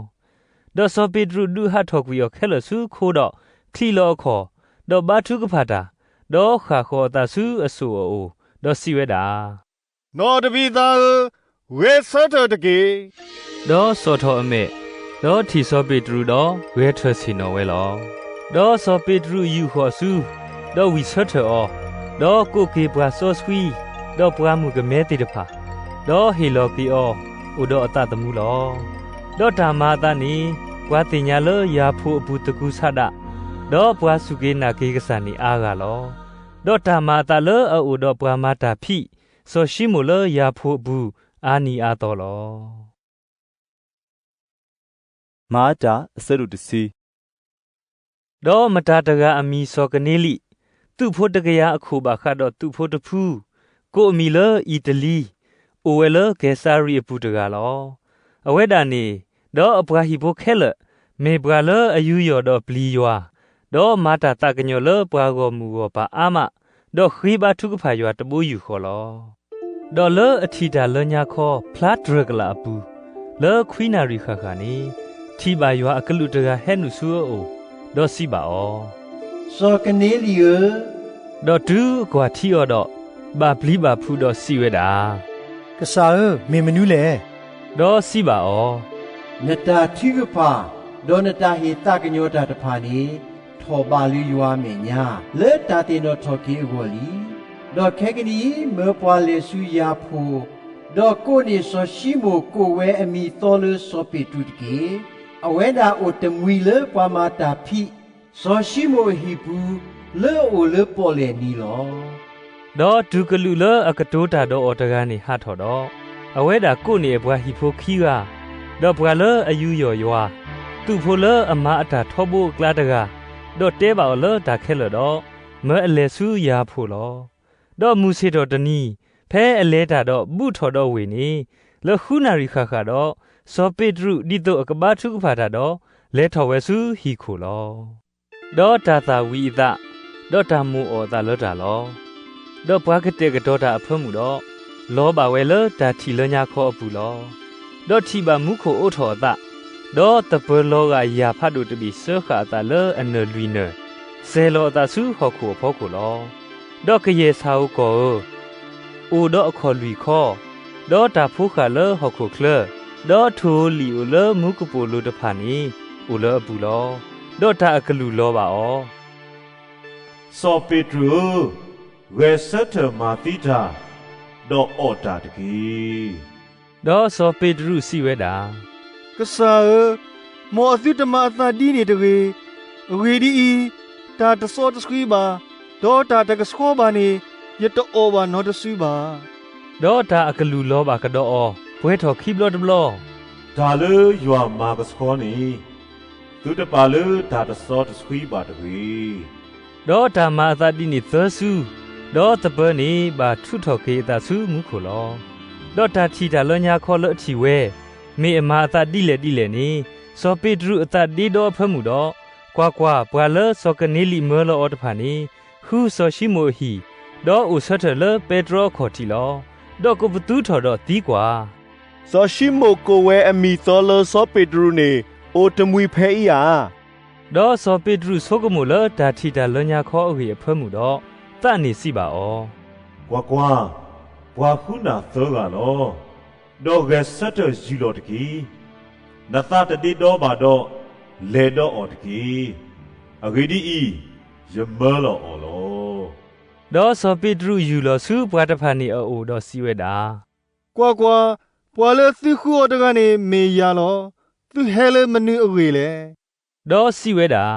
ဒီးစီၤပ့းတရူးဒုးဟးထီၣ်ကွံာ်အီၤခဲလၢာ်ဆူခိဒီး, ချံးလီၤအခီၣ်, ဒီးဘါထုကဖၣ်တၢ်, ဒီးဃၣ်ဃီၤအသးဆူအစိၣ်အအိၣ်, ဒီးစံးဝဲဒၣ်, နီၢ်တဘံၤသါဧၢ, ဂဲၤဆၢထၢၣ်တက့ၢ်. ဒီးစိာ်ထီၣ်အမဲာ်, ဒီးထံၣ်စီၤပ့းတရူးဒီး ဂဲၤထၢၣ်ဆ့ၣ်နီၤဝဲလီၤ. ဒီးစီၤပ့းတရူးယူာ်ဃီၤဆူ, ဒီးဝံၢ်ဆၢထၢၣ်အီၤ, ဒီးကိးက့ၤပှၤစီဆှံ, ဒီးပှၤမုၣ်ကမဲသ့ၣ်တဖၣ်, ဒီးဟ့ၣ်လီၤက့ၤအီၤ, အိၣ်ဒီးအသးသမူလီၤ. ဒီးတၢ်မၤအသးန့ၣ်, ပှၤသ့ၣ်ညါလၢယၤဖိအပူၤသကုၤဆးဒး, ဒီးပှၤစူၢ်က့ၤနာ်က့ၤကစၢ်န့ၣ်အါဂၤလီၤ. ဒီးတၢ်မၤအသးလၢအအိၣ်ဒီးပှၤမၤတၢ်ဖံး, စီၤၡံမိၣ်လၢယၤဖိအပူၤ, အါနံၤအါသီလီၤ. မၤတၢ်အဆၢဒိၣ်တဆံ ဒီးမတၤတဂၤအမံၤစီၤကနံလံ, သုးဖိတကယၤအခိၣ်ဘၣ်ဃးဒီးသုးဖိတဖု, ကိးအမံၤလၢအံၤတလံ, အိၣ်ဝဲလၢကဲၤစၤရံအပူၤတဂၤလီၤ. အဝဲဒၣ်န့ၣ်, ဒီးအပှၤဟံၣ်ဖိခဲလၢာ်, မ့ၢ်ပှၤလၢအယူးယီၣ်ဒီးပျံၤယွၤ, ဒီးမၤတၢ်သးကညီၤလၢပှၤဂီၢ်မုၢ်ဂီၢ်ပၤအါမး, ဒီးဃ့ဘါထုကဖၣ်ယွၤတဘိယူၢ်ဃီလီၤ. ဒီးလၢအထံၣ်တၢ်လၢညါခီ ဖျါတြၢၢ်ကလာ်အပူၤ, လၢခွံနၣ်ရံၣ်ဃၣ်ဃၣ်န့ၣ်, ထံၣ်ဘၣ်ယွၤအကလူးတဂၤဟဲနုာ်ဆူအအိၣ်, ဒီးစံးဘၣ်အီၤ, စီၤကနၤလံဧၢ, ဒီးတုၤအကွၢ်ထံအီၤဒီး, ဘၣ်ပျံၤဘၣ်ဖုးဒီးစံးဝဲဒၣ်, ကစၢ်ဧၢ, မ့ၢ်မနုၤလဲၣ်. ဒီးစံးဘၣ်အီၤ, နတၢ်ထုကဖၣ်, ဒီးနတၢ်ဟ့ၣ်သးကညီၤတၢ်တဖၣ်န့ၣ်, ထီၣ်ဘးလၢယွၤအမဲာ်ညါ, လၢတၢ်သ့ၣ်နီၣ်ထီၣ်က့ၤအဂီၢ်လံ. ဒီးခဲကနံၣ်အံၤ မၢပှၤလဲၤဆူယၤဖိ, ဒီးကိးန့ၢ်စီၤၡံမိၣ်ကိးဝဲအမံၤသီလၢစီၤပ့းတရူးတက့ၢ်. အဝဲဒၣ်အိၣ်တမှံၤလၢပှၤမၤတၢ်ဖံး, စီၤၡံမိၣ်အဟံၣ်ပူၤ, လၢအအိၣ်လၢပီၣ်လဲၣ်နံၤလီၤ. ဒီးတုၤကလူးလၢအကတိၤတၢ်ဒီးအီၤတဂၤန့ၣ်ဟးထီၣ်ဒီး, အဝဲဒၣ်ကိးန့ၢ်အပှၤဟံၣ်ဖိခံဂၤ, ဒီးပှၤလၢအယူးယီၣ်ယွၤ, သုးဖိလၢအမၤအတၢ်ထီဘိအကျါတဂၤ, ဒီးတဲဘၣ်အီၤလၢတၢ်ခဲလၢာ်ဒီး, မၢအလဲၤဆူယၤဖိလီၤ. ဒီးမုၢ်ဆ့ၣ်ထီၣ်တနံၤ, ဖဲအလဲၤတၢ်ဒီးဘူးထီၣ်ဒီးဝ့ၢ်န့ၣ်, လၢဃုနၣ်ရံၣ်ဃၣ်ဃၣ်ဒီး, စီၤပ့းတရူးဒ်သိးအကဘါထုကဖၣ်တၢ်ဒီး, လဲၤထီၣ်ဝဲဆူဟံၣ်ခိၣ်လီၤ. ဒီးတၢ်သၣ်ဝံၤအသး, ဒီးတၢ်မိၣ်အီၣ်အသးလၢတၢ်လီၤ. ဒီးပှၤကတဲာ်ကတီၤတၢ်အဖၢမုၢ်ဒီး, လီၤဘၣ်ဝဲလၢတၢ်ထံၣ်လၢညါခီအပူၤလီၤ. ဒီးထံၣ်ဘၣ်မူခိၣ်အိးထီၣ်အသး, ဒီးသပၢၤလီၤဂာ်ယၣ်ဖးဒိၣ်တဘ့ၣ်စၢဃာ်အသးလၢအနၢၣ်လွံၢ်နၢၣ်, စဲၤလီၤအသးဆူဟီၣ်ခိၣ်အဖီခိၣ်လီၤ. ဒီးကယဲၢ်ဆၣ်ဧိၤကီၢ်ဧိၤ, အိၣ်ဒီးအခီၣ်လွံၢ်ခီ, ဒီးတၢ်ဖိဃာ်လၢဟီၣ်ခိၣ်ချၢ, ဒီးထိၣ်ဧိၤလံၣ်ဧိၤလၢမူကပိာ်လိၤတဖၣ်န့ၣ်, အိၣ်လၢအပူၤလီၤ. ဒီးတၢ်အကလုၢ်လီၤဘၣ်အီၤ, စီၤပ့းတရူးဧၢ, ဂဲၤဆၢထၢၣ်မၤသံတၢ်, ဒီးအီၣ်တၢ်တက့ၢ်. ဒီးစီၤပ့းတရူးစံးဝဲဒၣ်, ကစၢ်ဧၢ, မ်အသုတမၤအသးဒ်န့ၣ်တဂ့ၤ. အဂ့ၢ်ဒ်အံၤ, တၢ်တစီတဆှံဘၣ်, ဒီးတၢ်တကဆှီဘၣ်န့ၣ်, ယတအီၣ်ဘၣ်နီတစုဘၣ်. ဒီးတၢ်အကလုၢ်လီၤဘၣ်ကဒီးအီၤ, ပှဲၤထီၣ်ခံဘျီတဘျီ, တၢ်လၢယွၤမၤကဆှီန့ၣ်, သုတပာ်လၢတၢ်တစီတဆှံဘၣ်တဂ့ၤ. ဒီးတၢ်မၤအသးဒ်န့ၣ်သၢစု, ဒီးသပၢၤန့ၣ်ဘၣ်ထုးထီၣ်က့ၤအသးဆူမူခိၣ်လီၤ. ဒီးတၢ်ထံၣ်တၢ်လၢညါခီလၢအထံၣ်ဝဲ, မ့ၢ်အမၤအသးဒ်လဲၣ်ဒ်လဲၣ်န့ၣ်, စီၤပ့းတရူးအသးဒ့ဒီအဖၢမုၢ်ဒီး, ကွၢ်ကွၢ်, ပှၤလၢစီၤကနၤလံမၢလီၤအီၤတဖၣ်န့ၣ်, ဃုစီၤၡံမိၣ်အဟံၣ်, ဒီးအိၣ်ဆၢထၢၣ်လၢပဲတြီအခီၣ်ထံးလီၤ. ဒီးကိးပသူထီၣ်ဒီးသံကွၢ်, စီၤၡံမိၣ်ကိးဝဲအမံၤသီလၢစီၤပ့းတရူးန့ၣ်, အိၣ်တမှံၤဖဲအံၤဧါ. ဒီးစီၤပ့းတရူးဆိကမိၣ်လၢတၢ်ထံၣ်တၢ်လၢညါခီအဂ့ၢ်အဖၢမုၢ်ဒီး, သးန့ၣ်စံးဘၣ်အီၤ, ကွၢ်ကွၢ်, ပှၤဃုနၢ်သၢဂၤလီၤ. ဒီးဂဲၤဆၢထၢၣ်ယူၢ်လီၤတက့ၢ်. နသးတဒ့ဒီဘၣ်ဒီး, လဲၤဒီးအီၤတက့ၢ်. အဂ့ၢ်ဒ်အံၤ, ယမၢလီၤအီၤလီၤ. ဒီးစီၤပ့းတရူးယူၢ်လီၤဆူပှၤတဖၣ်န့ၣ်အအိၣ်ဒီးစံးဝဲဒၣ်, ကွၢ်ကွၢ်, ပှၤလၢသုဃုအီၤတဂၤန့ၣ်မ့ၢ်ယၤလီၤ. သုဟဲလၢမနုၤအဂ့ၢ်လဲၣ်. ဒီးစံးဝဲဒၣ်,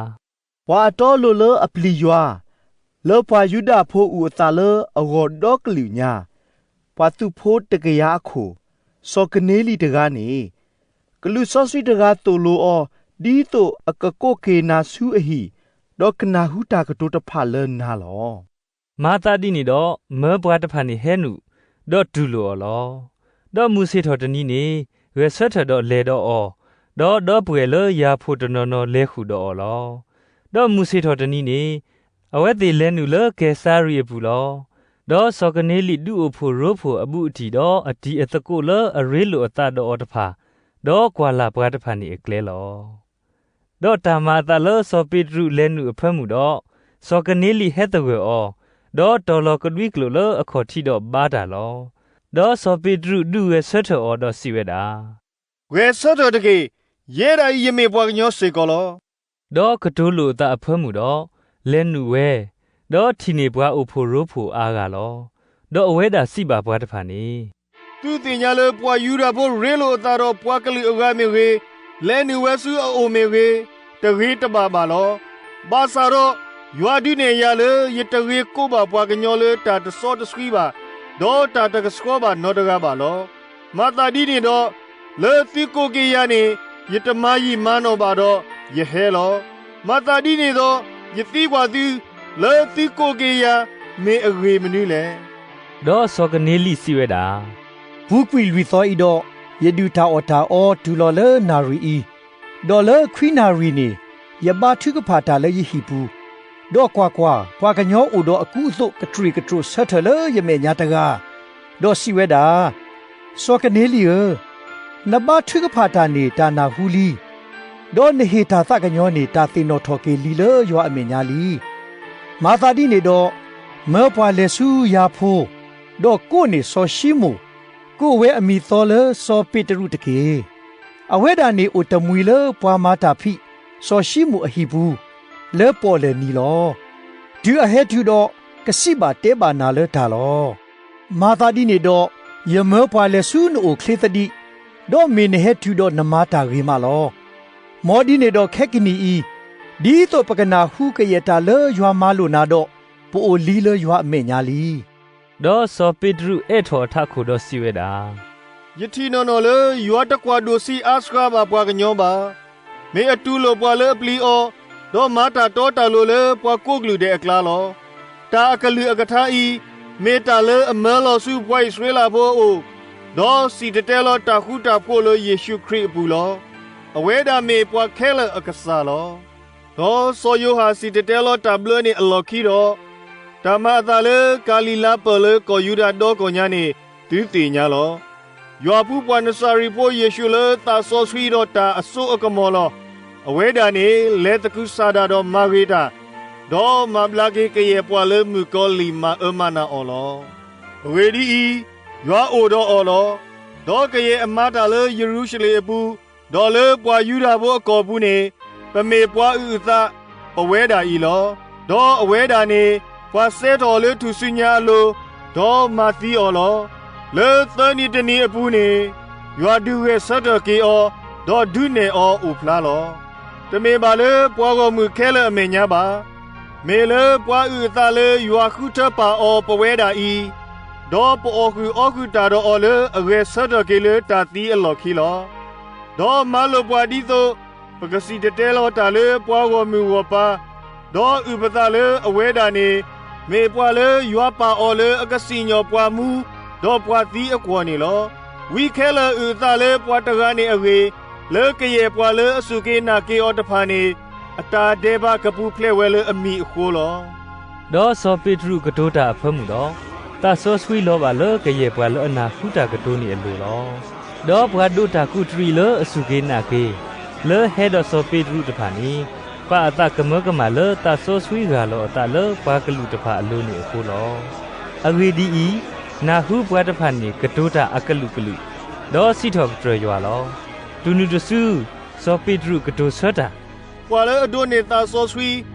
ပှၤအတီအလိၤလၢအပျံၤယွၤ, လၢပှၤယူဒၤဖိအုၣ်အသးလၢအဂီၢ်ဒီကလုာ်ညါ, ပှၤသုးဖိတကယၤအခိၣ်, စီၤကနၤလံတဂၤန့ၣ်, ကလူးစီဆှံတဂၤသိၣ်လိအီၤ, ဒ်သိးအကကိးက့ၤနၤဆူအဟံၣ်, ဒီးကနၢ်ဟူတၢ်ကတိၤတဖၣ်လၢနၤလီၤ. မၤသးဒ်န့ၣ်ဒီး, မၢပှၤတဖၣ်န့ၣ်ဟဲနုာ်, ဒီးတူၢ်လိာ်အီၤလီၤ. ဒီးမုၢ်ဆ့ၣ်ထီၣ်တနံၤန့ၣ်, ဂဲၤဆၢထၢၣ်ဒီးလဲၤဒီးအီၤ, ဒီးဒီပုၢ်ဝဲၢ်လၢယၤဖိတနီၤနီၤလဲၤဃုာ်ဒီးအီၤလီၤ. ဒီးမုၢ်ဆ့ၣ်ထီၣ်တနံၤန့ၣ်, အဝဲသ့ၣ်လဲၤနုာ်လၢကဲၤစၤရံအပူၤလီၤ. ဒီးစီၤကနၤလံဒုးအိၣ်ဖှိၣ်ရိဖှိၣ်အဘူးအတံၢ်ဒီး အတံၤအသကိးလၢအရ့လိာ်အသးဒီးအီၤတဖၣ်, ဒီးကွၢ်လၢ်ပှၤတဖၣ်န့ၣ်အကျဲလီၤ. ဒီးတၢ်မၤအသးလၢစီၤပ့းတရူးလဲၤနုာ်အဖၢမုၢ်ဒီး, စီၤကနၤလံဟဲသဂၢၢ်အီၤ, ဒီးတီၤလီၤကဒွံကျိာ်လၢအခီၣ်ထံးဒီးဘါတၢ်လီၤ. ဒီးစီၤပ့းတရူးဒုးဂဲၤဆၢထၢၣ်အီၤဒီးစံးဝဲဒၣ်, ဂဲၤဆၢထၢၣ်တက့ၢ်. ယဲဒၣ်အံၤယမ့ၢ်ပှၤကညီစ့ၢ်ကီးလီၤ. ဒီးကတိၤလိာ်အသးအဖၢမုၢ်ဒီး, လဲၤနုာ်ဝဲ, ဒီးထံၣ်န့ၢ်ပှၤအိၣ်ဖှိၣ်ရိဖှိၣ်အါဂၤလီၤ. ဒီးအဝဲဒၣ်စံးဘၣ်ပှၤတဖၣ်န့ၣ်, သုသ့ၣ်ညါလၢပှၤယူဒၤဖိရ့လိာ်အသးဒီးပှၤကလုာ်အဂၤမ့ၢ်ဂ့ၤ, လဲၤနုာ်ဝဲဆူအအိၣ်မ့ၢ်ဂ့ၤ, တဂ့ၤတဘၣ်ဘၣ်လီၤ. ဘၣ်ဆၣ်ဒီး, ယွၤဒုးနဲၣ်ယၤလၢယတဂ့ၤကိးဘၣ်ပှၤကညီလၢတၢ်တစီတဆှံဘၣ်, ဒီးတၢ်တကဆှီဘၣ်နီတဂၤဘၣ်လီၤ. မၤသးဒ်န့ၣ်ဒီး, လၢသုကိးက့ၤယၤန့ၣ်, ယတမၤယံာ်မၤနီၢ်ဘၣ်ဒီး, ယဟဲလီၤ. မၤသးဒ်န့ၣ်ဒီး, ယသံကွၢ်သု, လၢသုကိးက့ၤယၤ, မ့ၢ်အဂ့ၢ်မနုၤလဲၣ်. ဒီးစီၤကနၤလံစံးဝဲဒၣ်, ပူၤကွံာ်လွံၢ်သီအံၤဒီး, ယဒုၣ်တၢ်အီၣ်တၢ်အီတုၤလီၤလၢနၣ်ရံၣ်အံၤ, ဒီးလၢခွံနၣ်ရံၣ်န့ၣ်, ယဘါထုကဖၣ်တၢ်လၢယဟံၣ်ပူၤ, ဒီးကွၢ်ကွၢ်, ပှၤကညီအိၣ်ဒီးအကူအသိးကတြူာ်ကတြိာ်ဆၢထၢၣ်လၢယမဲာ်ညါတဂၤ, ဒီးစံးဝဲဒၣ်, စီၤကနၤလံဧၢ, နဘါထုကဖၣ်တၢ်န့ၣ်တၢ်နၢ်ဟူလံ. ဒီးနဟ့ၣ်တၢ်သးကညီၤန့ၣ် တၢ်သ့ၣ်နီၣ်ထီၣ်က့ၤလံလၢယွၤအမဲာ်ညါလံ. မၤသးဒ်န့ၣ်ဒီး, မၢပှၤလဲၤဆူယၤဖိ, ဒီးကိးန့ၢ်စီၤၡံမိၣ်, ကိးဝဲအမံၤသီလၢစီၤပ့းတရူးတက့ၢ်. အဝဲဒၣ်န့ၣ်အိၣ်တမှံၤလၢပှၤမၤတၢ်ဖံးစီၤၡံမိၣ်အဟံၣ်ပူၤ, လၢပီၣ်လဲၣ်နံၤလီၤ. တုၤအဟဲတုၤဒီး, ကစံးဘၣ်တဲဘၣ်နၤလၢတၢ်လီၤ. မၤသးဒ်န့ၣ်ဒီး, ယမၢပှၤလဲၤဆူနအိၣ်ချ့သဒံး, ဒီးမ့ၢ်နဟဲတုၤဒီးနမၤတၢ်ဂ့ၤမးလီၤ. မ်ဒ်န့ၣ်ဒီးခဲကနံၣ်အံၤ, ဒ်သိးပကနၢ်ဟူကယဲၢ်တၢ်လၢယွၤမၤလိာ်နၤဒီး, ပအိၣ်လံလၢယွၤအမဲာ်ညါလံ. ဒီးစီၤပ့းတရူးအဲၣ်ထီၣ်အထးခိၣ်ဒီးစံးဝဲဒၣ်, ယထံၣ်နီၢ်နီၢ်လၢယွၤတကွၢ်ဒိၣ်ဆံးအါဆှါဘၣ်ပှၤကညီဘၣ်. မ့ၢ်အတူၢ်လိာ်ပှၤလၢအပျံၤအီၤ, ဒီးမၤတၢ်တီတၢ်လိၤလၢပှၤကိးကလုာ်ဒဲးအကျါလီၤ. တၢ်အကလုၢ်အကထါအံၤ, မ့ၢ်တၢ်လၢအမၢလီၤဆူပှၤအံၣ်စရ့လးဖိအအိၣ်, ဒီးစံၣ်တဲၤတဲလီၤတၢ်ဃူတၢ်ဖိးလၢယ့ၣ်ၡူးခရံာ်အပူၤလီၤ. အဝဲဒၣ်မ့ၢ်ပှၤခဲလၢာ်အကစၢ်လီၤ. ဒီးစီၤယိၤဟၣ်စံၣ်တဲၤတဲလီၤတၢ်ဘျၢန့ၣ်အလီၢ်ခံဒီး, တၢ်မၤအသးလၢကၤလံၤလါပၢၢ်လၢကီၢ်ယူဒၤဒီကီၢ်ညါန့ၣ် သုသ့ၣ်ညါလီၤ. ယွၤဖှူပှၤနစၤရ့းဖိယ့ၣ်ၡူးလၢသးစီဆှံဒီးတၢ်အစိအကမီၤလီၤ. အဝဲဒၣ်န့ၣ် လဲၤသကုၤဆးဒးဒီးမၤဂ့ၤတၢ်, ဒီးမၤဘျါက့ၤကယဲၢ်ပှၤလၢမုၣ်ကီၤလံၢ်မၤအၢမၤနးအီၤလီၤ. အဂ့ၢ်ဒ်အံၤ, ယွၤအိၣ်ဒီးအီၤလီၤ. ဒီးကယဲၢ်အမၤတၢ်လၢယရူၤၡလ့ၣ်အပူၤ, ဒီးလၢပှၤယူဒၤဖိအကီၢ်ပူၤန့ၣ်, ပမ့ၢ်ပှၤအုၣ်အသး, ပဝဲဒၣ်အံၤလီၤ. ဒီးအဝဲဒၣ်န့ၣ်, ပှၤစဲထီၣ်အီၤလၢထူၣ်စုညါအလိၤ, ဒီးမၤသံအီၤလီၤ. လၢသၢနံၤတနံၤအပူၤန့ၣ်, ယွၤဒုးဂဲၤဆၢထၢၣ်က့ၤအီၤ, ဒီးဒုးနဲၣ်အီၤအိၣ်ဖျါလီၤ. တမ့ၢ်ဘၣ်လၢပှၤဂီၢ်မုၢ်ခဲလၢာ်အမဲာ်ညါဘၣ်. မ့ၢ်လၢပှၤအုၣ်အသးလၢယွၤဃုထၢပာ်အီၤပဝဲဒၣ်အံၤ, ဒီးပအီၣ်ဃုာ်အီဃုာ်တၢ်ဒီးအီၤလၢအဂဲၤဆၢထၢၣ်က့ၤလၢတၢ်သံအလီၢ်ခံလီၤ. ဒီးမၤလိာ်ပှၤဒ်သိး ပကစံၣ်တဲၤတဲလီၤတၢ်လၢပှၤဂီၢ်မုၢ်ဂီၢ်ပၤ, ဒီးအုၣ်ပသးလၢအဝဲဒၣ်န့ၣ်, မ့ၢ်ပှၤလၢယွၤပာ်အီၤလၢအကစံၣ်ညီၣ်ပှၤမူ ဒီးပှၤသံအကွီၢ်န့ၣ်လီၤ. ဝံခဲလၢာ်အုၣ်အသးလၢပှၤတဂၤန့ၣ်အဂ့ၢ်, လၢကယဲၢ်ပှၤလၢအစူၢ်က့ၤနာ်က့ၤအီၤတဖၣ်န့ၣ်, အတၢ်ဒဲးဘးကပူၤဖျဲးဝဲလၢအမံၤအဃိလီၤ. ဒီးစီၤပ့းတရူးကတိၤတၢ်အဖၢမုၢ်ဒီး, သးစီဆှံလီၤဘၣ်လၢကယဲၢ်ပှၤလၢအနၢ်ဟူတၢ်ကတိၤန့ၣ်အလိၤလီၤ. ဒီးပှၤဒိးတၢ်ကူၣ်တရံးလၢအစူၢ်က့ၤနာ်က့ၤ, လၢဟဲဒီးစီၤပ့းတရူးတဖၣ်န့ၣ်, ပာ်အသးကမၢကမၣ်လၢသးစီဆှံဂၢ်လီၤအသးလၢပှၤကလုာ်တဖၣ်အလိၤန့ၣ်အဃိလီၤ. အဂ့ၢ်ဒ်အံၤ, နၢ်ဟူပှၤတဖၣ်န့ၣ် ကတိၤတၢ်အကလုာ်ကလုာ်, ဒီးစံးထီၣ်ပတြၢၤယွၤလီၤ. တုၤနုၤတစု, စီၤပ့းတရူးကတိၤဆၢတၢ်, ပှၤလၢအဒိးန့ၢ်သးစီဆှံ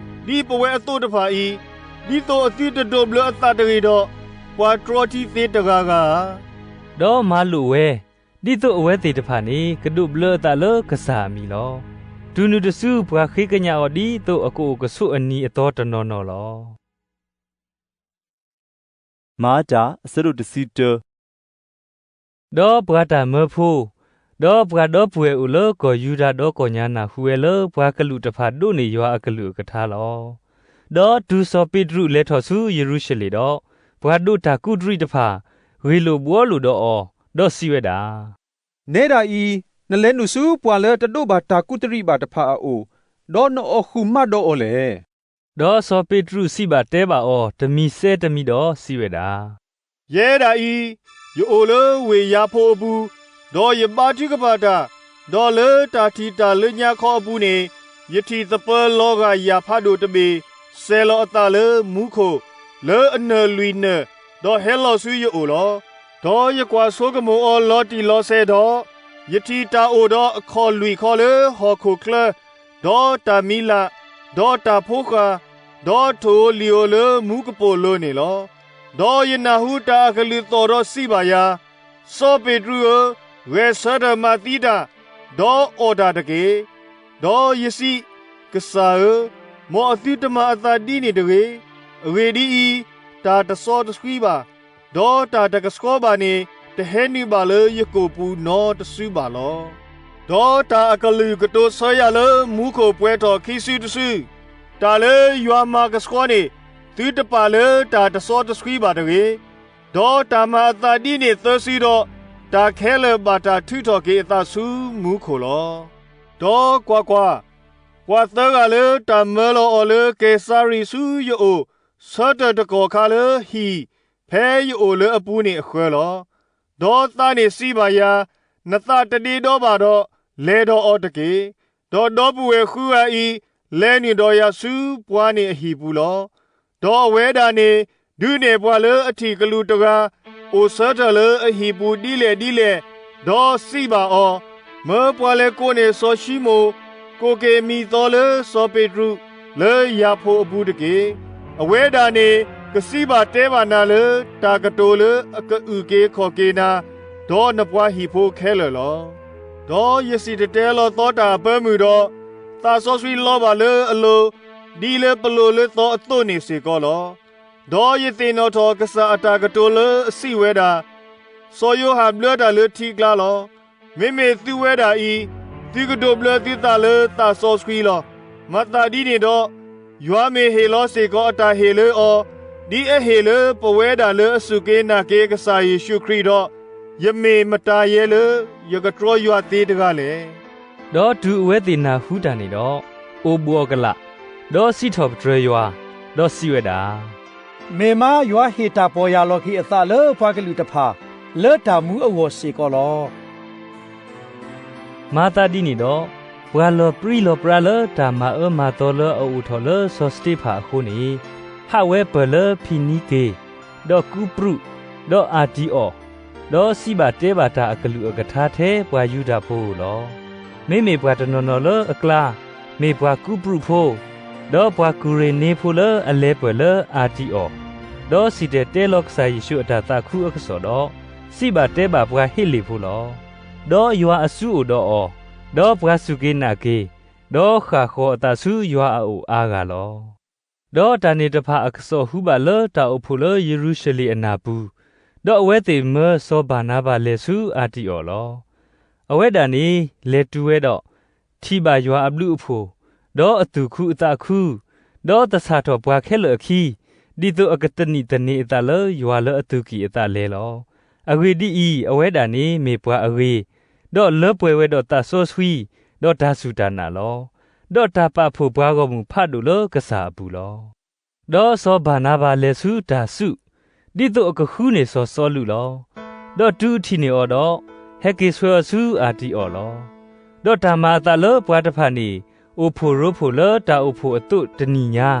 ဒ်ပဝဲအသိးတဖၣ်အံၤ, ဒ်သိးအသုတဒိးဘျၢအသးတဂ့ၤဒီး ပှၤတြီထံသ့တဂၤဂၤဧါ. ဒီးမၤလိာ်ဝဲ, ဒ်သိးအဝဲသ့ၣ်တဖၣ်န့ၣ် ကဒိးဘျၢအသးလၢကစၢ်အမံၤလီၤ. တုၤနုၤတစုပှၤဃ့ကညးအီၤဒ်သိးအကအိၣ်ကဆိးအနံၤအသီတနီၤနီၤလီၤ. မၤတၢ် အဆၢဒိၣ်တဆံတၢ ဒီးပှၤတၢ်မၢဖိ, ဒီးပှၤဒီပုၢ်ဝဲၢ်အိၣ်လၢကီၢ်ယူဒၤဒီကီၢ်ညါနၢ်ဟူဝဲလၢပှၤကလုာ်တဖၣ်ဒိးန့ၢ်ယွၤအကလုၢ်အကထါလီၤ. ဒီးတုၤစီၤပ့းတရူးလဲၤထီၣ်ဆူယရူၤၡလ့ၣ်ဒီး, ပှၤဒိးတၢ်ကူၣ်တရံးတဖၣ် ဂ့ၢ်လိာ်ဘှီလိာ်ဒီးအီၤ, ဒီးစံးဝဲဒၣ်, နဲဒၣ်အံၤ, နလဲၤနုာ်ဆူပှၤလၢတဒိးဘၣ်တၢ်ကူၣ်တရံးဘၣ်တဖၣ်အအိၣ်, ဒီးနအီၣ်ဃုာ်မးဒီးအီၤလဲၣ်. ဒီးစီၤပ့းတရူးစံးဘၣ်တဲဘၣ်အီၤတမံၤစဲတမံၤဒီးစံးဝဲဒၣ်, ယဲဒၣ်အံၤ, ယအိၣ်လၢဝ့ၢ်ယၤဖိအပူၤ, ဒီးယဘါထုကဖၣ်တၢ်, ဒီးလၢတၢ်ထံၣ်တၢ်လၢညါခီအပူၤန့ၣ်, ယထံၣ်သပၢၤလီၤဂာ်ယၢ်ဖးဒိၣ်တဘ့ၣ် စဲၤလီၤအသးလၢမူခိၣ်, လၢအနၢၣ်လွံၢ်နၢၣ်, ဒီးဟဲလီၤဆူယအိၣ်လီၤ. ဒီးယကွၢ်ဆိကမိၣ်အီၤလီၤတံၢ်လီၤဆဲးဒီး, ယထံၣ်တၢ်အိၣ်ဒီးအခီၣ်လွံၢ်ခီလၢဟီၣ်ခိၣ်ချၢ, ဒီးတၢ်မံၤလၢ်, ဒီးတၢ်ဖိဃၢ်, ဒီးထိၣ်ဧိၤလံၤဧိၤလၢမူကပိာ်လိၤန့ၣ်လီၤ. ဒီးယနၢ်ဟူတၢ်အကလုၢ်သီၣ်ဒီးစံးဘၣ်ယၤ, စီၤပ့းတရူးဧၢ, ဂဲၤဆၢထၢၣ်မၤသံတၢ်, ဒီးအီၣ်တၢ်တက့ၢ်. ဒီးယစံး, ကစၢ်ဧၢ, မ်အသုတမၤအသးဒ်န့ၣ်တဂ့ၤ. အဂ့ၢ်ဒ်အံၤ, တၢ်တစီတဆှံဘၣ်, ဒီးတၢ်တကဆှီဘၣ်န့ၣ် တဟဲနုာ်ဘၣ်လၢယကိာ်ပူၤနီတစုဘၣ်လီၤ. ဒီးတၢ်အကလုၢ်ကတိၤဆၢယၤလၢမူခိၣ်ပှဲၤထီၣ်ခံစုတစု, တၢ်လၢယွၤမၤကဆှီန့ၣ် သုတပာ်လၢတၢ်တစီတဆှံဘၣ်တဂ့ၤ. ဒီးတၢ်မၤအသးဒ်န့ၣ်သၢစုဒီး, တၢ်ခဲလၢာ်ဘၣ်တၢ်ထုးထီၣ်က့ၤအသးဆူမူခိၣ်လီၤ. ဒီးကွၢ်ကွၢ်, ပှၤသၢဂၤလၢတၢ်မၢလီၤအီၤလၢကဲးစၤရံးဆူယအိၣ်, ဆၢထၢၣ်တကီၢ်ခါလၢဟံၣ်ဖဲယအိၣ်လၢအပူၤန့ၣ်အဃၢလီၤ. ဒီးသးန့ၣ်စံးဘၣ်ယၤ, နသးတဒ့ဒီဘၣ်ဒီး, လဲၤဒီးအီၤတက့ၢ်. ဒီးဒီပုၢ်ဝဲၢ်ဃုဂၤအံၤ လဲၤနုာ်ဒီးယၤဆူပှၤန့ၣ်အဟံၣ်ပူၤလီၤ. ဒီးအဝဲဒၣ်န့ၣ် ဒုးနဲၣ်ပှၤလၢအထံၣ်ကလူးတဂၤ အိၣ်ဆၢထၢၣ်လၢအဟံၣ်ပူၤဒ်လဲၣ်ဒ်လဲၣ်, ဒီးစံးဘၣ်အီၤ, မၢပှၤလဲၤကိးန့ၢ်စီၤၡံမိၣ်, ကိးက့ၤမံၤသီလၢစီၤပ့းတရူး လၢယၤဖိအပူၤတက့ၢ်. အဝဲဒၣ်န့ၣ် ကစံးဘၣ်တဲဘၣ်နၤလၢ တၢ်ကတိၤလၢအကအုၣ်က့ၤခီၣ်က့ၤနၤ, ဒီးနပှၤဟံၣ်ဖိခဲလၢာ်လီၤ. ဒီးယစံၣ်တဲၤတဲလီၤသီတၢ်အပၢမုၢ်ဒီး, သးစီဆှံလီၤဘၣ်လၢအလိၤ, ဒ်လၢပလိၣ်လၢသီအသိးန့ၣ်စ့ၢ်ကီးလီၤ. ဒီးယသ့ၣ်နီၣ်ထီၣ်ကစၢ်အတၢ်ကတိၤလၢအစံးဝဲဒၣ်, စီၤယိၤဟၣ်ဘျၢတၢ်လၢထံကျါလီၤ. မ့မ့ၢ်သုဝဲဒၣ်အံၤ, သုကဒိးဘျၢသုသးလၢသးစီဆှံလီၤ. မၤသးဒ်န့ၣ်ဒီး, ယွၤမ့ၢ်ဟ့ၣ်လီၤစ့ၢ်ကီးအတၢ်ဟ့ၣ်လၢအီၤ, ဒ်အဟ့ၣ်လၢပဝဲဒၣ်လၢအစူၢ်က့ၤနာ်က့ၤကစၢ်ယ့ၣ်ၡူးခရံာ်ဒီး, ယမ့ၢ်မတၤယဲလၢယကတြီယွၤသ့တဂၤလဲၣ်. ဒီးတုၤအဝဲသ့ၣ်နၢ်ဟူတၢ်န့ၣ်ဒီး, အိၣ်ဘှီၣ်ကလာ်, ဒီးစံးထီၣ်ပတြၢၤယွၤ, ဒီးစံးဝဲဒၣ်, မ့ၢ်မးယွၤဟ့ၣ်တၢ်ပီၢ်ယၢ်လီၤက့ၤအသးလၢပှၤကလုာ်တဖၣ်, လၢတၢ်မူအဂီၢ်စ့ၢ်ကီးလီၤ. မၤသးဒ်န့ၣ်ဒီး, ပှၤလီၤပြံလီၤပြါလၢတၢ်မၤအၢမၤသီလၢအအိၣ်ထီၣ်လၢစီၤစတ့ဖၣ်အဃိန့ၣ်, ဟးဝဲပၢၢ်လၢဖံနံက့ၤ, ဒီးကူပရူး, ဒီးအၤတံအီၣ်, ဒီးစံးဘၣ်တဲဘၣ်တၢ်အကလုၢ်အကထါထဲပှၤယူဒၤဖိဧိၤလီၤ. မ့မ့ၢ်ပှၤတနီၤနီၤလၢအကျါ, မ့ၢ်ပှၤကူပရူးဖိ, ဒီးပှၤကူရ့ၤန့ဖိလၢအလဲၤပၢၢ်လၢအၤတံအီၣ်, ဒီးစံၣ်တဲၤတဲလီၤကစၢ်ယ့ၣ်ၡူးအတၢ်သးခုအကစီၣ်ဒီး, စံးဘၣ်တဲဘၣ်ပှၤဟ့လ့ၣ်ဖိလီၤ. ဒီးယွၤအစုအိၣ်ဒီးအီၤ, ဒီးပှၤစူၢ်က့ၤနာ်က့ၤ, ဒီးဃၣ်ဃီၤအသးဆူယွၤအအိၣ်အါဂၤလီၤ. ဒီးတၢ်န့ၣ်တဖၣ်အကစီၣ်ဟူဘၣ်လၢတၢ်အိၣ်ဖှိၣ်လၢယရူၤၡလ့ၣ်အနၢ်ပူၤ, ဒီးအဝဲသ့ၣ်မၢစီၤဘၤနၤဘၤလဲၤဆူအၤတံအီၣ်လီၤ. အဝဲဒၣ်န့ၣ် လဲၤတုၤဝဲဒီး, ထံၣ်ဘၣ်ယွၤအဘျုးအဖှိၣ်, ဒီးအသူၣ်ခုအသးခု, ဒီးသဆၣ်ထီၣ်ပှၤခဲလၢာ်အခံ, ဒ်သိးအကသနံၣ်သန့ၤအသးလၢယွၤလၢအသူၣ်ကံၢ်အသးလဲၤလီၤ. အဂ့ၢ်ဒ်အံၤ, အဝဲဒၣ်န့ၣ်မ့ၢ်ပှၤအဂ့ၤ, ဒီးလၢပှဲၤဝဲဒီးသးစီဆှံ, ဒီးတၢ်စူၢ်တၢ်နာ်လီၤ. ဒီးတၢ်ပာ်ဖှိၣ်ပှၤဂီၢ်မုၢ်ဖးဒိၣ်လၢကစၢ်အပူၤလီၤ. ဒီးစီၤဘၤနၤဘၤလဲၤဆူတၢ်စူး, ဒ်သိးအကဃုန့ၢ်စီၤစီလူးလီၤ. ဒီးတုၤအထံၣ်န့ၢ်အီၤဒီး, ဟဲက့ၤဆှၢအီၤဆူအၤတံအီၣ်လီၤ. ဒီးတၢ်မၤအသးလၢပှၤတဖၣ်န့ၣ်, အိၣ်ဖှိၣ်ရိဖှိၣ်လၢတၢ်အိၣ်ဖှိၣ်အသိးတနံၤညါ,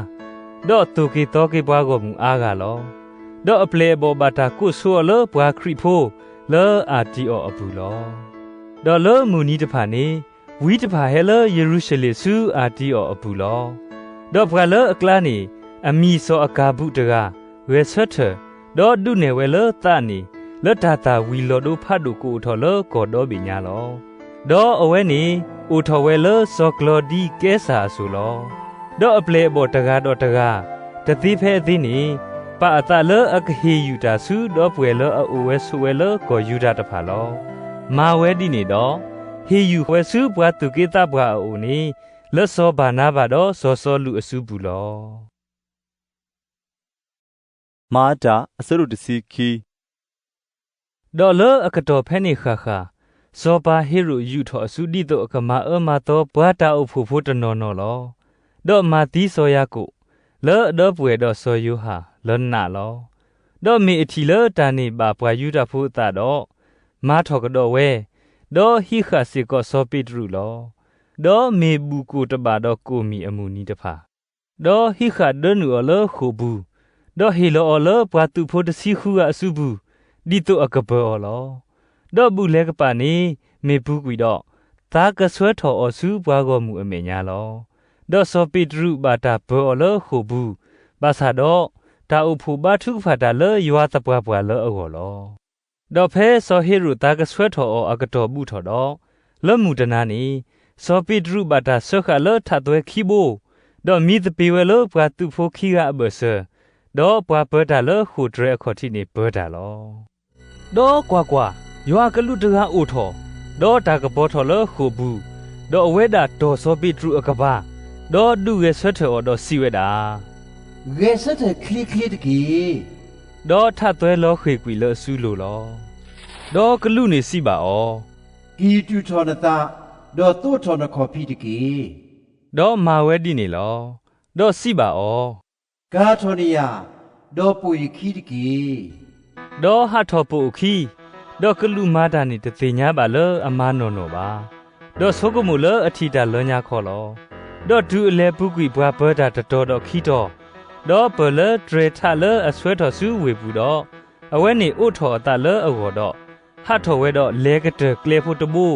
ဒီးသိၣ်က့ၤသီက့ၤပှၤဂီၢ်မုၢ်အါဂၤလီၤ. ဒီးအပျဲၢ်အဘီၣ်ဘၣ်တၢ်ကိးဆိအီၤလၢပှၤခရံာ်ဖိလၢအၤတံအီၣ်အပူၤလီၤ. ဒီးလၢမုၢ်နံၤတဖၣ်န့ၣ်, ဝံတဖၣ်ဟဲလၢယရူၤၡလ့ၣ်ဆူအၤတံအီၣ်အပူၤလီၤ. ဒီးပှၤလၢအကျါန့ၣ်, အမံၤစီၤအကၤဘူးတဂၤ, ဂဲၤဆၢထၢၣ်, ဒီးဒုးနဲၣ်ဝဲလၢသးန့ၣ်, လၢတၢ်သၣ်ဝံၤလီၤဒိဖးဒိၣ်ကအိၣ်ထီၣ်လၢကီၢ်ဒီဘ့ၣ်ညါလီၤ. ဒီးအဝဲန့ၣ်, အိၣ်ထီၣ်ဝဲလၢစီၤကျီၤဒံကဲစၢ်အစိၤလီၤ. ဒီးအပျဲၢ်အဘီၣ်တဂၤဒီးတဂၤ, တသ့ဖဲအသ့န့ၣ်, ပာ်အသးလၢအကဟ့ၣ်ယူၣ်တၢ်ဆူဒီပုၢ်ဝဲၢ်လၢအအိၣ်ဝဲဆိးဝဲလၢကီၢ်ယူဒၤတဖၣ်လီၤ. မၤဝဲဒ်န့ၣ်ဒီး, ဟ့ၣ်ယူၣ်ဝဲဆူပှၤသူၣ်က့သးပှၢ်အအိၣ်န့ၣ်, လၢစီၤဘၤနၤဘၤဒီးစီၤစီလူးအစုပူၤလီၤ. မၤတၢ်အဆၢဒိၣ်တဆံခံ. ဒီးလၢအကတီၢ်ဖဲန့ၣ်ဃၣ်ဃၣ်, စီၤပၤဟ့ရိာ်ယူာ်ထီၣ်အစုဒ်သိးအကမၤအၢမၤသီပှၤတၢ်အိၣ်ဖှိၣ်ဖိတနီၤနီၤလီၤ. ဒီးမၤသံစီၤယၤကိာ်, လၢအဒီပုၢ်ဝဲၢ်ဒီးစီၤယိၤဟၣ်လၢနးလီၤ. ဒီးမ့ၢ်အထံၣ်လၢတၢ်န့ၣ်ဘၣ်ပှၤယူဒၤဖိအသးဒီး, မၤထီၣ်ကဒီးဝဲ, ဒီးဟံးဃာ်စ့ၢ်ကီးစီၤပ့းတရူးလီၤ. ဒီးမ့ၢ်ဘူၣ်ကိၢ်တဘၣ်ဒီးကိၣ်မံၣ်အမုၢ်နံၤတဖၣ်, ဒီးဟံးဃာ်ဒၢနုာ်အီၤလၢဃိာ်ပူၤ, ဒီးဟ့ၣ်လီၤအီၤလၢပှၤသုးဖိတဆံဃုဂၤအစုပူၤ, ဒ်သိးအကပၢၤအီၤလီၤ. ဒီးဘူၣ်လဲၤကပာ်န့ၣ်မ့ၢ်ပူၤကွံာ်ဒီး, သါကဆှၢထီၣ်အီၤဆူပှၤဂီၢ်မုၢ်အမဲာ်ညါလီၤ. ဒီးစီၤပ့းတရူးဘၣ်တၢ်ပၢၤအီၤလၢဃိာ်ပူၤ, ဘၣ်ဆၣ်ဒီး, တၢ်အိၣ်ဖှိၣ်ဘါထုကဖၣ်တၢ်လၢယွၤသပှၢ်ပှၢ်လၢအဂီၢ်လီၤ. ဒီးဖဲစီၤဟ့ရိာ်သါကဆှၢထီၣ်အီၤအကတီၢ်ဘူးထီၣ်ဒီး, လၢမုၢ်တနၤန့ၣ်, စီၤပ့းတရူးဘၣ်တၢ်စၢဃာ်လၢထးသွဲခံဘိ, ဒီးမံသပ့ၤဝဲလၢပှၤသုးဖိခံဂၤအဘၢၣ်စၢၤ, ဒီးပှၤပၢၤတၢ်လၢဃိာ်တြဲၤအခီၣ်ထံးန့ၣ်ပၢၤတၢ်လီၤ. ဒီးကွၢ်ကွၢ်, ယွၤအကလူးတဂၤအိၣ်ထီၣ်, ဒီးတၢ်ကပီၤထီၣ်လၢဃိာ်ပူၤ, ဒီးအဝဲဒၣ်တီၢ်စီၤပ့းတရူးအကပၤ, ဒီးဒုးဂဲၤဆၢထၢၣ်အီၤဒီးစံးဝဲဒၣ်, ဂဲၤဆၢထၢၣ်ချ့ချ့တက့ၢ်. ဒီးထးသွဲလီၤဃ့ၢ်ကွံာ်လၢအစုလိၤလီၤ. ဒီးကလူးန့ၣ်စံးဘၣ်အီၤ, က့ၤတုၤထီၣ်နသး, ဒီးသိးထီၣ်နခီၣ်ဖံးတက့ၢ်. ဒီးမၤဝဲဒ်န့ၣ်လီၤ. ဒီးစံးဘၣ်အီၤ, ကၤထီၣ်နယၢ်, ဒီးပိာ်ယခံတက့ၢ်. ဒီးဟးထီၣ်ပိာ်အခံ, ဒီးကလူးမၤတၢ်န့ၣ်တသ့ၣ်ညါဘၣ်လၢအမၤနီၢ်နီၢ်ဘၣ်. ဒီးဆိကမိၣ်လၢအထံၣ်တၢ်လၢညါခီလီၤ. ဒီးတုၤအလဲၤပူၤကွံာ်ပှၤပၢၤတၢ်တတီၤဒီးခံတီၤ, ဒီးပၢၢ်လၢတြဲၤထးလၢအဆှၢထီၣ်ဆူဝ့ၢ်ပူၤဒီး, အဝဲန့ၣ်အိးထီၣ်အသးလၢအဂီၢ်ဒီး, ဟးထီၣ်ဝဲဒီးလဲၤကတၢၢ်ကျဲဖိတဘိ,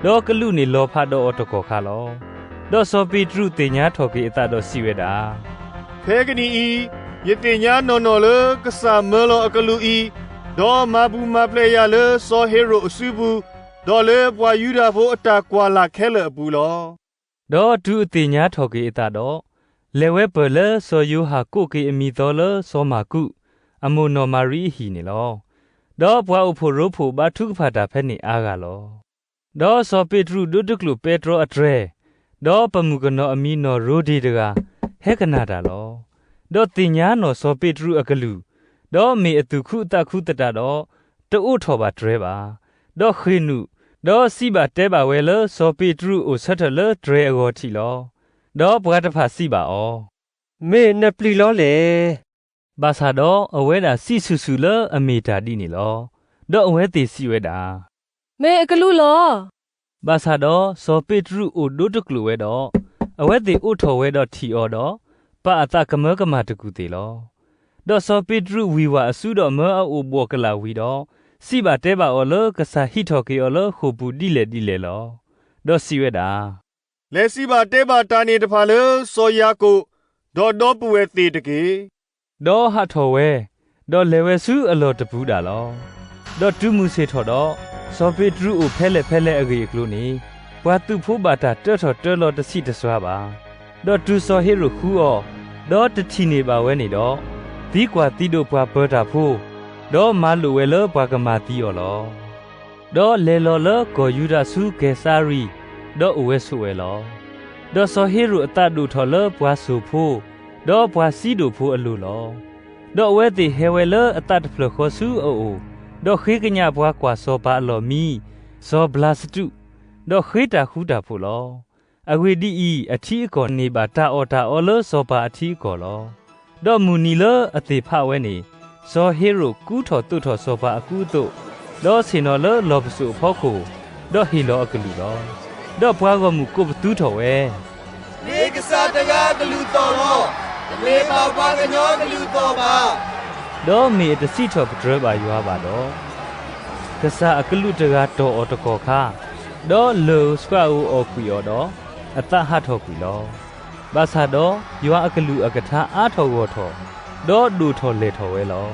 ဒီးကလူးန့ၣ်လီၤဖးဒီးအီၤတကီၢ်ခါလီၤ. ဒီးစီၤပ့းတရူးသ့ၣ်ညါထီၣ်က့ၤအသးဒီးစံးဝဲဒၣ်, ဖဲကနံၣ်အံၤ, ယသ့ၣ်ညါနီၢ်နီၢ်လၢကစၢ်မၢလီၤအကလူးအံၤ, ဒီးမၤပူၤမၤဖျဲးယၤလၢစီၤဟ့ၤရိာ်အစုပူၤ, ဒီးလၢပှၤယူဒၤဖိအတၢ်ကွၢ်လၢ်ခဲလၢာ်အပူၤလီၤ. ဒီးတုၤအသ့ၣ်ညါထီၣ်က့ၤအသးဒီး, လဲၤဝဲပၢၢ်လၢစီၤယိၤဟၣ်ကိးက့ၤအမံၤသီလၢစီၤမၢ်ကူး, အမိၢ်နီၢ်မၤရံအဟံၣ်န့ၣ်လီၤ. ဒီးပှၤအိၣ်ဖှိၣ်ရိဖှိၣ်ဘါထုကဖၣ်တၢ်ဖဲန့ၣ်အါဂၤလီၤ. ဒီးစီၤပ့းတရူးဒိတကျိာ်ပဲတြီအတြဲၤ, ဒီးပမုၣ်ကနီၤအမံၤနီၢ်ရိဒ့တဂၤ, ဟဲကနၣ်တၢ်လီၤ. ဒီးသ့ၣ်ညါနီၢ်စီၤပ့းတရူးအကလုၢ်, ဒီးမ့ၢ်အသူၣ်ခုအသးခုသတးဒီး, တအိးထီၣ်ဘၣ်တြဲၤဘၣ်. ဒီးဃ့ၢ်နုာ်, ဒီးစံးဘၣ်တဲဘၣ်ဝဲလၢစီၤပ့းတရူးအိၣ်ဆၢထၢၣ်လၢတြဲၤအဂီၤထံးလီၤ. ဒီးပှၤတဖၣ်စံးဘၣ်အီၤ, မ့ၢ်နပျံၤလီၤလဲၣ်. ဘၣ်ဆၣ်ဒီးအဝဲဒၣ်စံးဆူၣ်ဆူၣ်လၢအမ့ၢ်တၢ်ဒ်န့ၣ်လီၤ. ဒီးအဝဲသ့ၣ်စံးဝဲဒၣ်, မ့ၢ်အကလူးလီၤ. ဘၣ်ဆၣ်ဒီးစီၤပ့းတရူးအိၣ်ဒိတကျိာ်ဝဲဒီး, အဝဲသ့ၣ်အိးထီၣ်ဝဲဒီးထံၣ်အီၤဒီး, ပာ်အသးကမၢကမၣ်တကူၢ်သ့ၣ်လီၤ. ဒီးစီၤပ့းတရူးဝံၤဝဲအစုဒီးမၢအအိၣ်ဘှီၣ်ကလာ်ဝံၤဒီး, စံးဘၣ်တဲဘၣ်အီၤလၢကစၢ်ဟံးထီၣ်က့ၤအီၤလၢဃိာ်ပူၤဒ်လဲၣ်ဒ်လဲၣ်လီၤ. ဒီးစံးဝဲဒၣ်, လဲၤစံးဘၣ်တဲဘၣ်တၢ်န့ၣ်တဖၣ်လၢစီၤယၤကိာ်, ဒီးဒီပုၢ်ဝဲၢ်သ့ၣ်တက့ၢ်. ဒီးဟးထီၣ်ဝဲ, ဒီးလဲၤဝဲဆူအလီၢ်တပူၤဒၣ်လီၤ. ဒီးတုၤမုၢ်ဆ့ၣ်ထီၣ်ဒီး, စီၤပ့းတရူးအိၣ်ဖဲလဲၣ်ဖဲလဲၣ်အဂ့ၢ်အကျိၤန့ၣ်, ပှၤသုးဖိဘၣ်တၢ်တၢထီၣ်တၢလီၤတဆံးတစွါဘၣ်. ဒီးတုၤစီၤဟ့ၤရိာ်ဃုအီၤ, ဒီးတထံၣ်န့ၢ်ဘၣ်ဝဲန့ၣ်ဒီး, သံကွၢ်သံဒိးပှၤပၢၤတၢ်ဖိ, ဒီးမၤလိာ်ဝဲလၢပှၤကမၤသံအီၤလီၤ. ဒီးလဲၤလီၤလၢကီၢ်ယူဒၤဆူကဲၤစၤရံ, ဒီးအိၣ်ဝဲဆိးဝဲလီၤ. ဒီးစီၤဟ့ၤရိာ်အသးဒိၣ်ထီၣ်လၢပှၤစိာ်ဖိ, ဒီးပှၤစံဒိၣ်ဖိအလိၤလီၤ. ဒီးအဝဲသ့ၣ်ဟဲဝဲလၢအသးတဖျၢၣ်ဃီဆူအအိၣ်, ဒီးဃ့ကညးပှၤကွၢ်စီၤပၤအလီၢ်မံ, စီၤဘျၤစတူး, ဒီးဃ့တၢ်ဃူတၢ်ဖိးလီၤ. အဂ့ၢ်ဒ်အံၤ, အထံအကီၢ်န့ၢ်ဘၣ်တၢ်အီၣ်တၢ်အီလၢစီၤပၤအထံအကီၢ်လီၤ. ဒီးမုၢ်နံၤလၢအသ့ၣ်ဖးဝဲန့ၣ်, စီၤဟ့ၤရိာ်ကူထီၣ်သိးထီၣ်စီၤပၤအကူအသိး, ဒီးဆ့ၣ်နီၤလၢလီၢ်ပစိာ်အဖီခိၣ်, ဒီးဟ့ၣ်လီၤအကလုၢ်လီၤ. ဒီးပှၤဂီၢ်မုၢ်ကိးပသူထီၣ်ဝဲ, မ့ၢ်ကစၢ်တဂၤအကလုၢ်သီၣ်လီၤ. တမ့ၢ်ဘၣ်ပှၤကညီအကလုၢ်သီၣ်ဘၣ်. ဒီးမ့ၢ်အတစံးထီၣ်ပတြၢၤဘၣ်ယွၤဘၣ်ဒီး, ကစၢ်အကလူးတဂၤတီၢ်အီၤတကီၢ်ခါ, ဒီးလၢၢ်ဧိၤဆှးဧိၤအီၣ်ကွံာ်အီၤဒီး, အသးဟးထီၣ်ကွံာ်လီၤ. ဘၣ်ဆၣ်ဒီးယွၤအကလုၢ်အကထါအါထီၣ်ဂီၢ်ထီၣ်, ဒီးဒိၣ်ထီၣ်လဲၢ်ထီၣ်ဝဲလီၤ.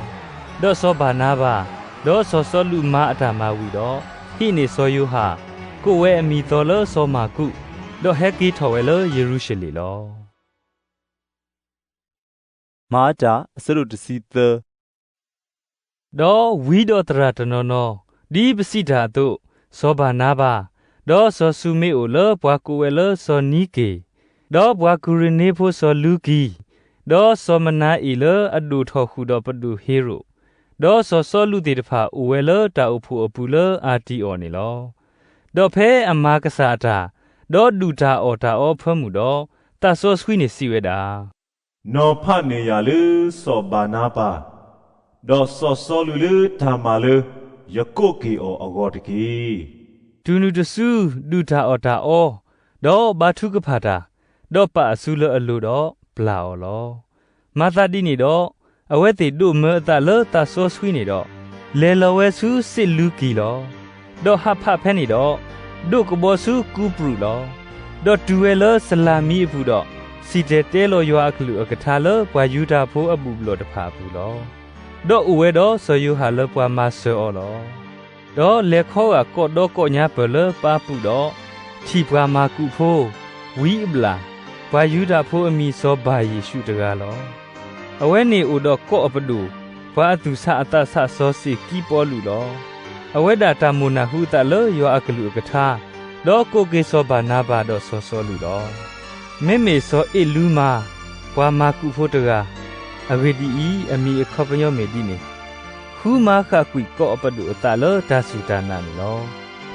ဒီးစီၤဘၤနါဘၤ, ဒီးစီၤစီလူးမၤအတၢ်မၤဝံၤဒီး, ဟံးန့ၢ်စီၤယိၤဟၣ်, ကိးဝဲအမံၤသီလၢစီၤမၢ်ကူး, ဒီးဟဲက့ၤထီၣ်ဝဲလၢယရူၤၡလ့ၣ်လီၤ. မၤတၢ်အဆၢဒိၣ်တဆံသၢ ဒီးဝံဒီးသရၣ်တနီၤနီၤ, ဒ်ပစံးတၢ်အသိး, စီၤဘၤနါဘၤ, ဒီးစီၤၡူမ့အိၣ်လၢပှၤကိးဝဲလၢစီၤနံက့ၣ်, ဒီးပှၤကူၤရ့ၤနံဖိစီၤလူကံၤ, ဒီးစီၤမနၤအ့ၣ်လၢအဒိၣ်ထီၣ်ဃုာ်ဒီးပဒိၣ်ဟ့ရိာ်, ဒီးစီၤစီလူးသ့ၣ်တဖၣ်အိၣ်ဝဲလၢတၢ်အိၣ်ဖှိၣ်အပူၤလၢအၤတံအီၤန့ၣ်လီၤ. ဒီးဖဲအမၤကစၢ်အတၢ်, ဒီးဒုၣ်တၢ်အီၣ်တၢ်အီအဖၢမုၢ်ဒီး, သးစီဆှံန့ၣ်စံးဝဲဒၣ် နီၤဖးန့ၢ်ယၤလၢစီၤဘၤနါဘၤ, ဒီးစီၤစီလူးလၢတၢ်မၤလၢယကိးက့ၤအီၤအဂီၢ်တက့ၢ်. တုၤနုၤတစုဒုၣ်တၢ်အီၣ်တၢ်အီ, ဒီးဘါထုကဖၣ်တၢ်, ဒီးပာ်အစုလၢအလိၤဒီးပျၢ်အီၤလီၤ. မၤသးဒ်န့ၣ်ဒီး, အဝဲသ့ၣ်ဒိးမၢအသးလၢသးစီဆှံန့ၣ်ဒီး, လဲၤလီၤဝဲဆူစ့းလူကံၤလီၤ. ဒီးဟးဖးဖဲန့ၣ်ဒီး, ဒိးကဘီဆူကူပြူးလီၤ. ဒီးတုၤဝဲလၢစလၤမံအပူၤဒီး, စံၣ်တဲၤတဲလီၤယွၤအကလုၢ်အကထါလၢပှၤယူဒၤဖိအဘူၣ်ဘျီၣ်တဖၣ်အပူၤလီၤ. ဒီးအိၣ်ဝဲဒီးစီၤယိၤဟၣ်လၢပှၤမၤစၢၤအီၤလီၤ. ဒီးလဲၤခီဂာ်ကိးဒီကိးညါပၢၢ်လၢပၢ်ပူၤဒီး, ထံၣ်ပှၤမၤကူးဖိ, ဝံအဘျၣ်, ပှၤယူဒၤဖိအမံၤစီၤဘၢ်ယ့ၣ်ၡူးတဂၤလီၤ. အဝဲန့ၣ်အိၣ်ဒီးကိးအပဒိၣ်, ပှၤအသူၣ်ဆးအသးဆးစီၤစ့းကံပီလူးလီၤ. အဝဲဒၣ်တၢ်မိၣ်နၢ်ဟူအသးလၢယွၤအကလုၢ်အကထါ, ဒီးကိးက့ၤစီၤဘၤနါဘၤဒီးစီၤစီလူးလီၤ. မ့မ့ၢ်စီၤအ့ၣ်လူမၤ, ပှၤမၤကူးဖိတဂၤ, အဂ့ၢ်ဒ်အံၤ, အမံၤအခီပညီမ့ၢ်ဒ်န့ၣ်, ဃုမၤဃၣ်ကွံာ်ကိးအပဒိၣ်အသးလၢတၢ်စူၢ်တၢ်နာ်န့ၣ်လီၤ.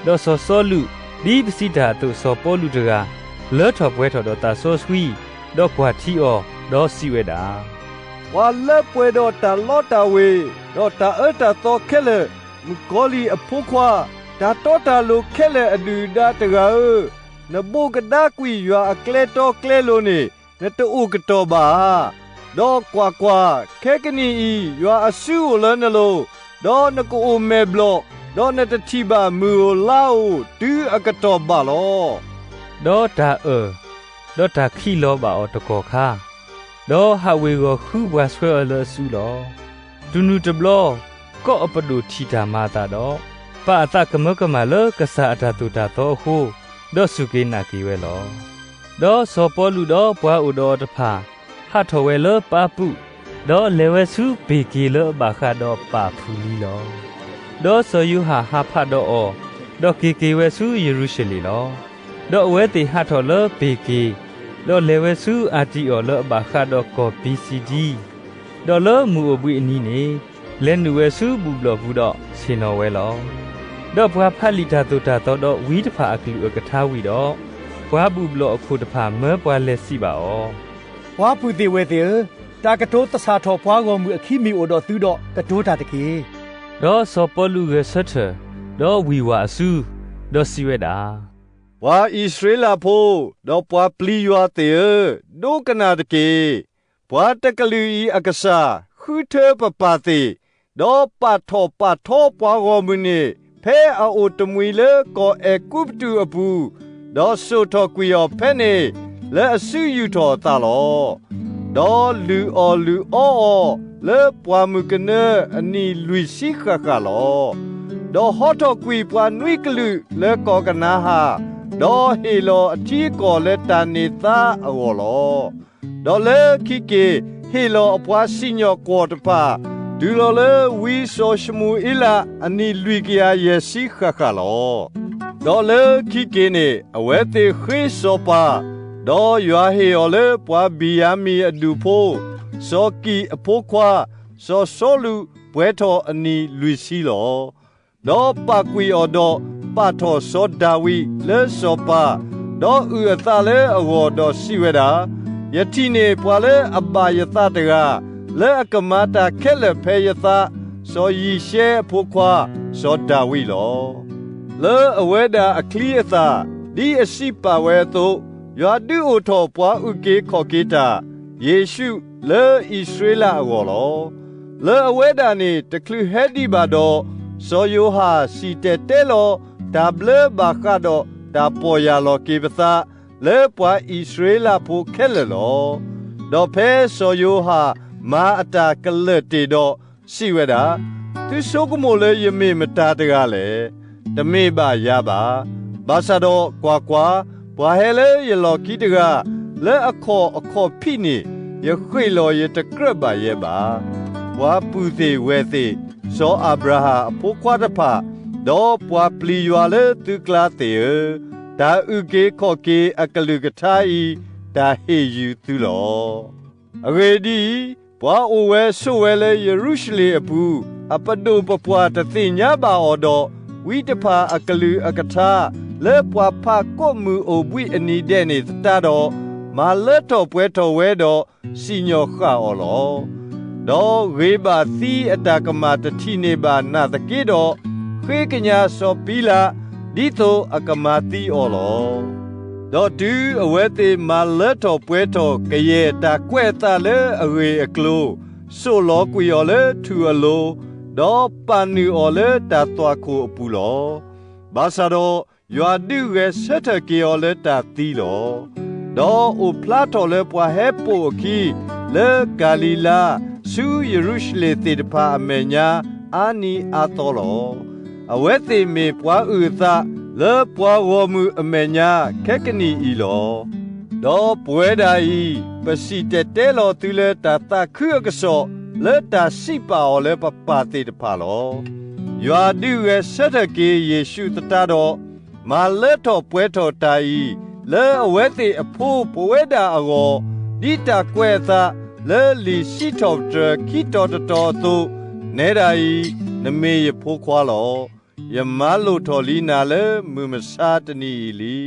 ဒီးစီၤစီလူး, ဒ်ပစံးတၢ်အသိးစီၤပီလူးတဂၤ, လၢထီၣ်ပှဲၤထီၣ်ဒီးသးစီဆှံ, ဒီးကွၢ်ထံအီၤ, ဒီးစံးဝဲဒၣ်, ပှၤလၢပှဲၤဒီးတၢ်လီတၢ်ဝ့ၤ, ဒီးတၢ်အၢတၢ်သီခဲလၢာ်, မုၣ်ကီၤလံၢ်အဖိခွါ, တၢ်တီတၢ်လိၤခဲလၢာ်အဒုၣ်အဒါတဂၤဧၢ, နဘိးကဒါကွံာ်ယွၤအကျဲတီကျဲလိၤန့ၣ် နတအိၣ်ကတီၢ်ဘၣ်ဧါ. ဒီးကွၢ်ကွၢ်, ခဲကနံၣ်အံၤ ယွၤအစုအိၣ်လၢနလိၤ, ဒီးနကအိၣ်မဲာ်ဘျီၣ်, ဒီးနတထံၣ်ဘၣ်မုၢ်ဧိၤလါဧိၤတုၤအကတီၢ်ဘၣ်လီၤ. ဒီးတၢ်အၢၣ်, ဒီးတၢ်ခံးလီၤဘၣ်အီၤတကီၢ်ခါ, ဒီးဟးဝ့ၤဂီၤဃုပှၤဆှၢအၢလၢအစုလီၤ. တုၤနုၤတဘျီ, ကီၢ်အပဒိၣ်ထံၣ်တၢ်မၤအသးဒီး, ပာ်အသးကမၢကမၣ်လၢကစၢ်အတၢ်သိၣ်တၢ်သီအဃိ, ဒီးစူၢ်က့ၤနာ်က့ၤဝဲလီၤ. ဒီးစီၤပီလူးဒီးပှၤအိၣ်ဒီးအီၤတဖၣ် ဟးထီၣ်ဝဲလၢပးပူး, ဒီးလဲၤဝဲဆူပ့ၤက့ၤလၢအဘၣ်ဃးဒီးပၣ်ဖုၣ်လံလီၤ. ဒီးစီၤယိၤဟၣ်ဟးဖးဒီးအီၤ, ဒီးက့ၤက့ၤဝဲဆူယရူၤၡလ့ၣ်လီၤ. ဒီးအဝဲသ့ၣ်ဟးထီၣ်လၢပ့ၤက့ၤ, ဒီးလဲၤဝဲဆူအၤတံအီၤလၢအဘၣ်ဃးဒီးကီၢ်ပံးစံဒံ, ဒီးလၢမုၢ်အိၣ်ဘှံးအနံၤန့ၣ်, လဲၤနုာ်ဝဲဆူဘူၣ်ဘျီၣ်ပူၤဒီးဆ့ၣ်နီၤဝဲလီၤ. ဒီးပှၤဖးလံာ်တၢ်သိၣ်တၢ်သီဒီးဝံတဖၣ်အကလုၢ်အကထါဝံၤဒီး, ပှၤဘူၣ်ဘျီၣ်အခိၣ်တဖၣ်မၢပှၤလဲၤစံးဘၣ်အီၤ, ပှၤပုၢ်သ့ၣ်ဝဲၢ်သ့ၣ်ဧၢ, တၢ်ကတိၤသဆၣ်ထီၣ်ပှၤဂီၢ်မုၢ်အခံမ့ၢ်အိၣ်ဒီးသုဒီး ကတိၤတၢ်တက့ၢ်. ဒီးစီၤပီလူးဂဲၤဆၢထၢၣ်, ဒီးဝံၢ်ဝၢ်အစု, ဒီးစံးဝဲဒၣ်, ပှၤအံၣ်စရ့လးဖိ, ဒီးပှၤပျံၤယွၤသ့ၣ်ဧၢ, ဒိကနၣ်တက့ၢ်. ပှၤတကလုာ်အံၤအကစၢ် ဃုထၢပပၢ်သ့ၣ်, ဒီးပာ်ထီၣ်ပာ်ထီပှၤဂီၢ်မုၢ်န့ၣ် ဖဲအအိၣ်တမှံၤလၢကီၢ်အဲၤကူပတူးအပူၤ, ဒီးစိာ်ထီၣ်ကွံာ်အီၤဖဲန့ၣ် လၢအစုယူာ်ထီၣ်အသးလီၤ. ဒီးလုၢ်အီၣ်လုၢ်အီအီၤလၢပှၢ်မုၢ်ကနၢအနံၣ်လွံၢ်ဆံဃၣ်ဃၣ်လီၤ. ဒီးဟီထီၣ်ကွံာ်ပှၤနွံကလုာ်လၢကီၢ်ကနၤဧၣ်, ဒီးဟ့ၣ်လီၤအထံအကီၢ်လၢတၢ်န့ၢ်သါအဂီၢ်လီၤ. ဒီးလၢခံက့ၤဟ့ၣ်လီၤအပှၤစံၣ်ညီၣ်ကွီၢ်တဖၣ်, တုၤလီၤလၢဝံစိာ်ၡမူၤအ့လးအနံၣ်လွံၢ်ကယၤယဲၢ်ဆံဃၣ်ဃၣ်လီၤ. ဒီးလၢခံက့ၤန့ၣ် အဝဲသ့ၣ်ဃ့စီၤပၤ, ဒီးယွၤဟ့ၣ်အီၤလၢပှၤဘံၣ်ယၤမံၣ်အဒူၣ်ဖိ, စီၤကံၣ်အဖိခွါ, စီၤစီလူးပှဲၤထီၣ်အနံၣ်လွံၢ်ဆံလီၤ. ဒီးပာ်ကွံာ်အီၤဒီးပာ်ထီၣ်စီၤဒၤဝံးလၢစီၤပၤ, ဒီးအုၣ်အသးလၢအဂီၢ်, ဒီးစံးဝဲဒၣ်, ယထံၣ်န့ၢ်ပှၤလၢအဘၣ်ယသးတဂၤ, လၢအကမၤတၢ်ခဲလၢာ်ဖဲယသး, စီၤယံၤၡဲအဖိခွါ, စီၤဒၤဝံးလီၤ. လၢအဝဲဒၣ်အချံအသၣ်, ဒ်အစံးပာ်ဝဲအသိး, ယွၤဒုးအိၣ်ထီၣ်ပှၤအုၣ်က့ၤခီၣ်က့ၤတၢ်, ယ့ၣ်ၡူး, လၢအံၣ်စရ့လးအဂီၢ်လီၤ. လၢအဝဲဒၣ်န့ၣ် တချုးဟဲဒံးဘၣ်ဒီး, စီၤယိၤဟၣ်စံၣ်တဲၤတဲလီၤတၢ်ဘျၢဘၣ်ဃးဒီးတၢ်ပီၢ်ယၢ်လီၤက့ၤပသး, လၢပှၤအံၣ်စရ့လးဖိခဲလၢာ်လီၤ. ဒီးဖဲစီၤယိၤဟၣ်မၤအတၢ်ကလၢၢ်တ့ၢ်ဒီး, စံးဝဲဒၣ်, သုဆိကမိၣ်လၢယမ့ၢ်မတၤတဂၤလဲၣ်. တမ့ၢ်ဘၣ်ယၤဘၣ်. ဘၣ်ဆၣ်ဒီးကွၢ်ကွၢ်, ပှၤဟဲလၢယလီၢ်ခံတဂၤ, လၢအခီၣ်အခီၣ်ဖံးန့ၣ်, ယဃ့ၢ်လီၤယတကြၢးဘၣ်ယဲဘၣ်. ပှၤပုၢ်သ့ၣ်ဝဲၢ်သ့ၣ်, စီၤအၤဘြၤဟၣ်အဖိခွါတဖၣ်, ဒီးပှၤပျံၤယွၤလၢသုကျါသ့ၣ်ဧၢ, တၢ်အုၣ်က့ၤခီၣ်က့ၤအကလုၢ်ကထါအံၤ, တၢ်ဟ့ၣ်ယုာ်သုလီၤ. အဂ့ၢ်ဒ်အံၤ, ပှၤအိၣ်ဝဲဆိးဝဲလၢယရူၤၡလ့ၣ်အပူၤ, အပဒိၣ်ပပှၢ်တသ့ၣ်ညါဘၣ်အီၤဒီး, ဝံတဖၣ်အကလုၢ်အကထါ, လၢပှၤဖးကိးမုၢ်အိၣ်ဘှံးအနံၤဒဲးန့ၣ်သတးဒီး, မၤလၢထီၣ်ပှဲၤထီၣ်ဝဲဒီးစံၣ်ညီၣ်ဃာ်အီၤလီၤ. ဒီးဂ့ၤဘၣ်သံအတၢ်ကမၣ်တထံၣ်န့ၢ်ဘၣ်နာ်သက့ဒီး, ဃ့ကညးစီၤပံလး, ဒ်သိးအကမၤသံအီၤလီၤ. ဒီးတုၤအဝဲသ့ၣ်မၤလၢထီၣ်ပှဲၤထီၣ်ကယဲၢ်တၢ်ကွဲးအသးလၢအဂ့ၢ်အကျိၤ, စိာ်လီၤကွံာ်အီၤလၢထူၣ်အလိၤ, ဒီးပာ်နုာ်အီၤလၢတၢ်သွၣ်ခိၣ်အပူၤလီၤ. ဘၣ်ဆၣ်ဒီးယွၤဒုးဂဲၤဆၢထၢၣ်က့ၤအီၤလၢတၢ်သံလီၤ. ဒီးအိၣ်ဖျါထီၣ်လၢပှၤဟဲပိာ်အခံ, လၢကၤလံၤလါ, ဆူယရူၤၡလ့ၣ်သ့ၣ်တဖၣ်အမဲာ်ညါ, အါနံၤအါသီလီၤ. အဝဲသ့ၣ်မ့ၢ်ပှၤအုၣ်အသးလၢပှၤဂီၢ်မုၢ်အမဲာ်ညါခဲကနံၣ်အံၤလီၤ. ဒီးပဝဲဒၣ်အံၤ, ပစံၣ်တဲၤတဲလီၤသုလၢတၢ်သးခုအကစီၣ်, လၢတၢ်စံးပာ်အီၤလၢပပၢ်သ့ၣ်တဖၣ်လီၤ. ယွၤဒုးဂဲၤဆၢထၢၣ်က့ၤယ့ၣ်ၡူးသတးဒီး, မၤလၢထီၣ်ပှဲၤထီၣ်တၢ်အံၤ, လၢအဝဲသ့ၣ်အဖိပဝဲဒၣ်အဂီၢ်, ဒ်တၢ်ကွဲးအသးလၢလံာ်စံးထီၣ်ပတြၢၤခံတီၤတတီၤအသိး, နဲဒၣ်အံၤ, နမ့ၢ်ယဖိခွါလီၤ. ယမၤလိာ်ထီၣ်လံနၤလၢမုၢ်မဆါတနံၤအံၤလံ.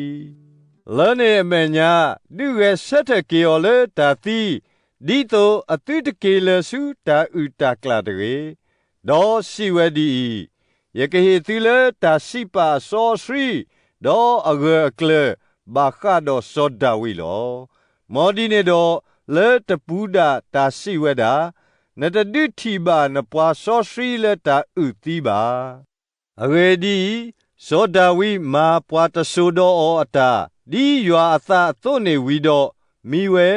လၢန့ၣ်အမဲာ်ညါ, ဒုးဂဲၤဆၢထၢၣ်က့ၤအီၤလၢတၢ်သံ, ဒ်သိးအသုတက့ၤလၢၤဆူတၢ်အုၣ်တၢ်ကျၢ်တဂ့ၤ. ဒီးစံးဝဲဒ်အံၤ, ယကဟ့ၣ်သုလၢတၢ်စံးပာ်အစီအဆှံ, ဒီးအဂၢၢ်အကျၢၤဘၣ်ဃးဒီးစီၤဒၤဝံးလီၤ. မ်ဒ်န့ၣ်ဒီး, လၢတပူၤဒၣ်တၢ်စံးဝဲဒၣ်, နတဒုးထံၣ်ဘၣ်နပှၤစီဆှံလၢတၢ်အုၣ်သံဘၣ်. အဂ့ၢ်ဒ်အံၤ, စီၤဒၤဝံးမၤပှၤတစိၤဒီးအီၤအတၢ်, ဒ်ယွၤအသးအသိးန့ၣ်ဝံၤဒီး, မံဝဲ,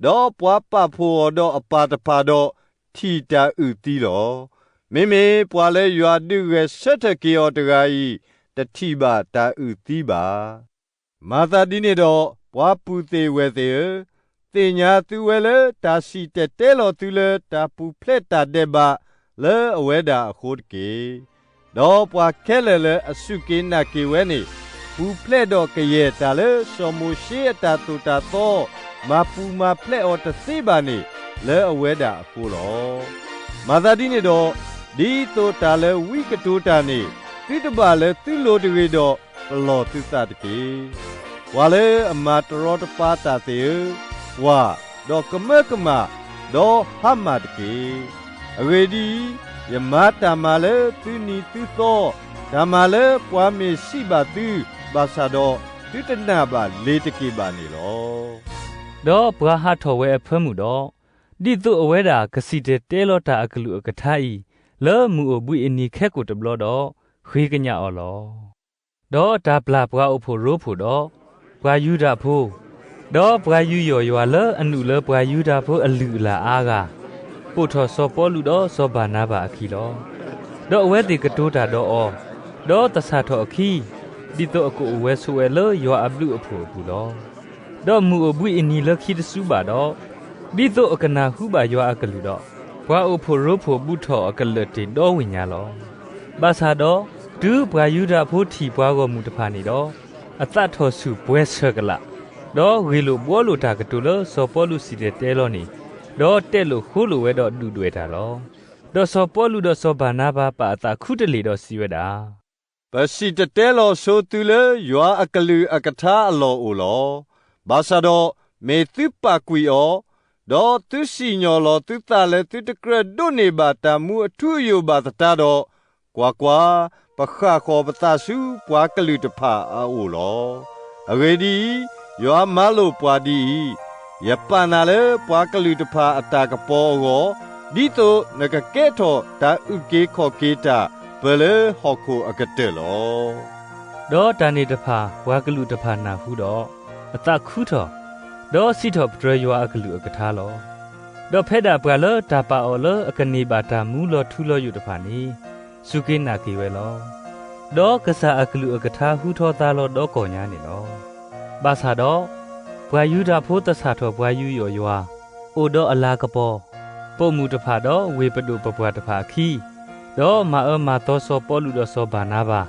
ဒီးပှၤပာ်ဖှိၣ်အီၤဒီးအပၢ်တဖၣ်ဒီး, ထံၣ်တၢ်အုၣ်သံလီၤ. မ့မ့ၢ်ပှၤလၢယွၤဒုးဂဲၤဆၢထၢၣ်က့ၤအီၤတဂၤအံၤ, တထံၣ်ဘၣ်တၢ်အုၣ်သံဘၣ်. မၤသးဒ်န့ၣ်ဒီး, ပှၤပုၢ်သ့ၣ်ဝဲၢ်သ့ၣ်ဧၢ, သ့ၣ်ညါသုဝဲလၢတၢ်စံၣ်တဲၤတဲလီၤသုလၢတၢ်ပူၤဖျဲးတၢ်ဒဲးဘးလၢအဝဲဒၣ်အဃိတက့ၢ်. ဒီးပှၤခဲလၢာ်လၢအစူၢ်က့ၤနာ်က့ၤဝဲန့ၣ်, ပူၤဖျဲးဒီးကယဲၢ်တၢ်လၢစီၤမိၤၡ့အတၢ်သိၣ်တၢ်သီ, မၤပူၤမၤဖျဲးအီၤတသ့ဘၣ်န့ၣ်, လၢအဝဲဒၣ်အဃိလီၤ. မၤသးဒ်န့ၣ်ဒီး, ဒ်သိးတၢ်လၢဝံကတိၤတၢ်န့ၣ်, သုတဘၣ်လၢသုလိၤတဂ့ၤဒီး, ပလီၢ်သုသးတက့ၢ်. ပှၤလၢအမၤတရီတပါတၢ်သ့ၣ်ဧၢ, ကွၢ်, ဒီးကမၢကမၣ်, ဒီးဟါမၢ်တက့ၢ်. အဂ့ၢ်ဒ်အံၤ, ယမၤတၢ်မၤလၢသုနံၤသုသီ, တၢ်မၤလၢပှၤမ့ၢ်စံးဘၣ်သု, ဘၣ်ဆၣ်ဒီးသုတနာ်ဘၣ်လ့ၤတက့ၢ်ဘၣ်န့ၣ်လီၤ. ဒီးပှၤဟးထီၣ်ဝဲအဖၢမုၢ်ဒီး, ဒ်သိးအဝဲဒၣ်ကစံၣ်တဲၤတဲလီၤတၢ်အကလုၢ်အကထါအံၤ, လၢမုၢ်အိၣ်ဘှံးအနံၤခဲကိာ်တဘျီဒီး, ဃ့ကညးအီၤလီၤ. ဒီးတၢ်ပျၢ်ပှၤအိၣ်ဖှိၣ်ရိဖှိၣ်ဒီး, ပှၤယူဒၤဖိ, ဒီးပှၤယူယီၢ်ယွၤလၢအနုာ်လၢပှၤယူဒၤဖိအလုၢ်အလၢ်အါဂၤ, ပိာ်ထီၣ်စီၤပီလူးဒီးစီၤဘၤနါဘၤအခံလီၤ. ဒီးအဝဲသ့ၣ်ကတိၤတၢ်ဒီးအီၤ, ဒီးသဆၣ်ထီၣ်အခံ, ဒ်သိးအကအိၣ်ဝဲဆိးဝဲလၢယွၤအဘျုးအဖှိၣ်အပူၤလီၤ. ဒီးမုၢ်အိၣ်ဘှံးအနံၤလၢခံတစုဘၣ်ဒီး, ဒ်သိးအကနၢ်ဟူဘၣ်ယွၤအကလုၢ်ဒီး, ပှၤအိၣ်ဖှိၣ်ရိဖှိၣ်ဘူးထီၣ်အကလၢၢ်တ့ၢ်ဒီဝ့ၢ်ညါလီၤ. ဘၣ်ဆၣ်ဒီး, တုၤပှၤယူဒၤဖိထံၣ်ပှၤဂီၢ်မုၢ်တဖၣ်န့ၣ်ဒီး, အသးထီၣ်ဆူၣ်ပှဲၤဆၢၣ်ကလာ်, ဒီးဂ့ၢ်လိာ်ဘှီလိာ်တၢ်ကတိၤလၢစီၤပီလူးစံၣ်တဲၤတဲလီၤန့ၣ်, ဒီးတဲာ်လိာ်ဃိလိာ်ဝဲဒီးဒုၣ်ဒွဲၣ်တၢ်လီၤ. ဒီးစီၤပီလူးဒီးစီၤဘၤနါဘၤပာ်အသးခူတလ့ၢ်ဒီးစံးဝဲဒၣ် ပစံၣ်တဲၤတဲလီၤဆိသုလၢယွၤအကလုၢ်အကထါအလီၢ်အိၣ်လီၤ. ဘၣ်ဆၣ်ဒီး, မ့ၢ်သုပာ်ကွံာ်အီၤ, ဒီးသုစံၣ်ညီၣ်လီၤသုသးလၢသုတကြၢးဒိးန့ၢ်ဘၣ်တၢ်မူအထူအယိာ်ဘၣ်သတးဒီး, ကွၢ်ကွၢ်, ပဃၣ်ဃီၤပသးဆူပှၤကလုာ်တဖၣ်အအိၣ်လီၤ. အဂ့ၢ်ဒ်အံၤ, ယွၤမၤလိာ်ပှၤဒ်အံၤ, ယပာ်နၤလၢပှၤကလုာ်တဖၣ်အတၢ်ကပီၤအဂီၢ်, ဒ်သိးနကကဲထီၣ်တၢ်အုၣ်က့ၤခီၣ်က့ၤတၢ်ပၢၢ်လၢဟီၣ်ခိၣ်အကတၢၢ်လီၤ. ဒီးတၢ်န့ၣ်တဖၣ်ပှၤကလုာ်တဖၣ်နၢ်ဟူဒီး, အသးခူထီၣ်, ဒီးစံးထီၣ်ပတြၢၤယွၤအကလုၢ်အကထါလီၤ. ဒီးဖဲဒၣ်ပှၤလၢတၢ်ပာ်အီၤလၢအကန့ၢ်ဘၣ်တၢ်မူလီၤထူလီၤယိာ်တဖၣ်န့ၣ်, စူၢ်က့ၤနာ်က့ၤဝဲလီၤ. ဒီးကစၢ်အကလုၢ်အကထါဟူထီၣ်သါလီၤဒီးကိးညါန့ၣ်လီၤ. ဘၣ်ဆၣ်ဒီး, ပှၤယူဒၤဖိသဆၣ်ထီၣ်ပှၤယူယီၢ်ယွၤ, အိၣ်ဒီးအလၤကပီၤ, ပိာ်မုၣ်တဖၣ်ဒီးဝ့ၢ်ပဒိၣ်ပပှၢ်တဖၣ်အခံ, ဒီးမၤအၢမၤသီစီၤပီလူးဒီးစီၤဘၤနါဘၤ,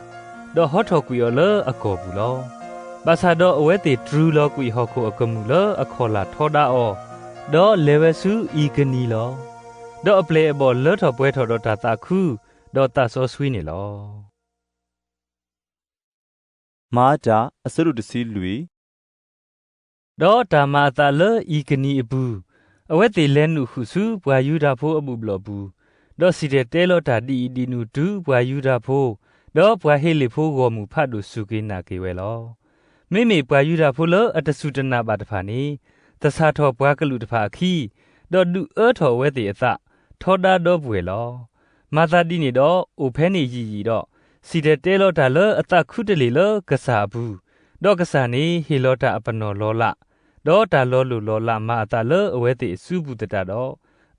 ဒီးဟီထီၣ်ကွံာ်အီၤလၢအကီၢ်ပူၤလီၤ. ဘၣ်ဆၣ်ဒီးအဝဲသ့ၣ်တြူၤလီၤကွံာ်ဟီၣ်ခိၣ်အကမူၣ်လၢအခီၣ်လာ်ထီဒါအီၤ, ဒီးလဲၤဝဲဆူအံၤကနံၤလီၤ. ဒီးအပျဲၢ်အဘီၣ်လၢထီၣ်ပှဲၤထီၣ်ဒီးတၢ်သးခု, ဒီးသးစီဆှံန့ၣ်လီၤ. မၤတၢ် အဆၢဒိၣ်တဆံလွံၢ်. ဒီးတၢ်မၤအသးလၢအံၤကနံၤအပူၤ, အဝဲသ့ၣ်လဲၤနုာ်ဃုာ်ဆူပှၤယူဒၤဖိအဘူၣ်ဘျီၣ်ပူၤ, ဒီးစံၣ်တဲၤတဲလီၤတၢ်ဒ်အံၤဒ်နုၤတုၤပှၤယူဒၤဖိ, ဒီးပှၤဟ့လ့ၣ်ဖိဂီၢ်မုၢ်ဖးဒိၣ်စူၢ်က့ၤနာ်က့ၤဝဲလီၤ. မ့မ့ၢ်ပှၤယူဒၤဖိလၢအတစူၢ်တနာ်ဘၣ်တဖၣ်န့ၣ်, သဆၣ်ထီၣ်ပှၤကလုာ်တဖၣ်အခံ, ဒီးဒုးအၢထီၣ်အဝဲသ့ၣ်အသး, ထီဒါဒီပုၢ်ဝဲၢ်လီၤ. မၤသးဒ်န့ၣ်ဒီး, အိၣ်ဖဲန့ၣ်ယံာ်ယံာ်ဒီး, စံၣ်တဲၤတဲလီၤတၢ်လၢအသးခူတလ့ၢ်လၢကစၢ်အပူၤ, ဒီးကစၢ်န့ၣ်ဟ့ၣ်လီၤတၢ်အပနီၣ်လီၤလး, ဒီးတၢ်လီၤလိၢ်လီၤလးမၤအသးလၢအဝဲသ့ၣ်အစုပူၤသတးဒီး,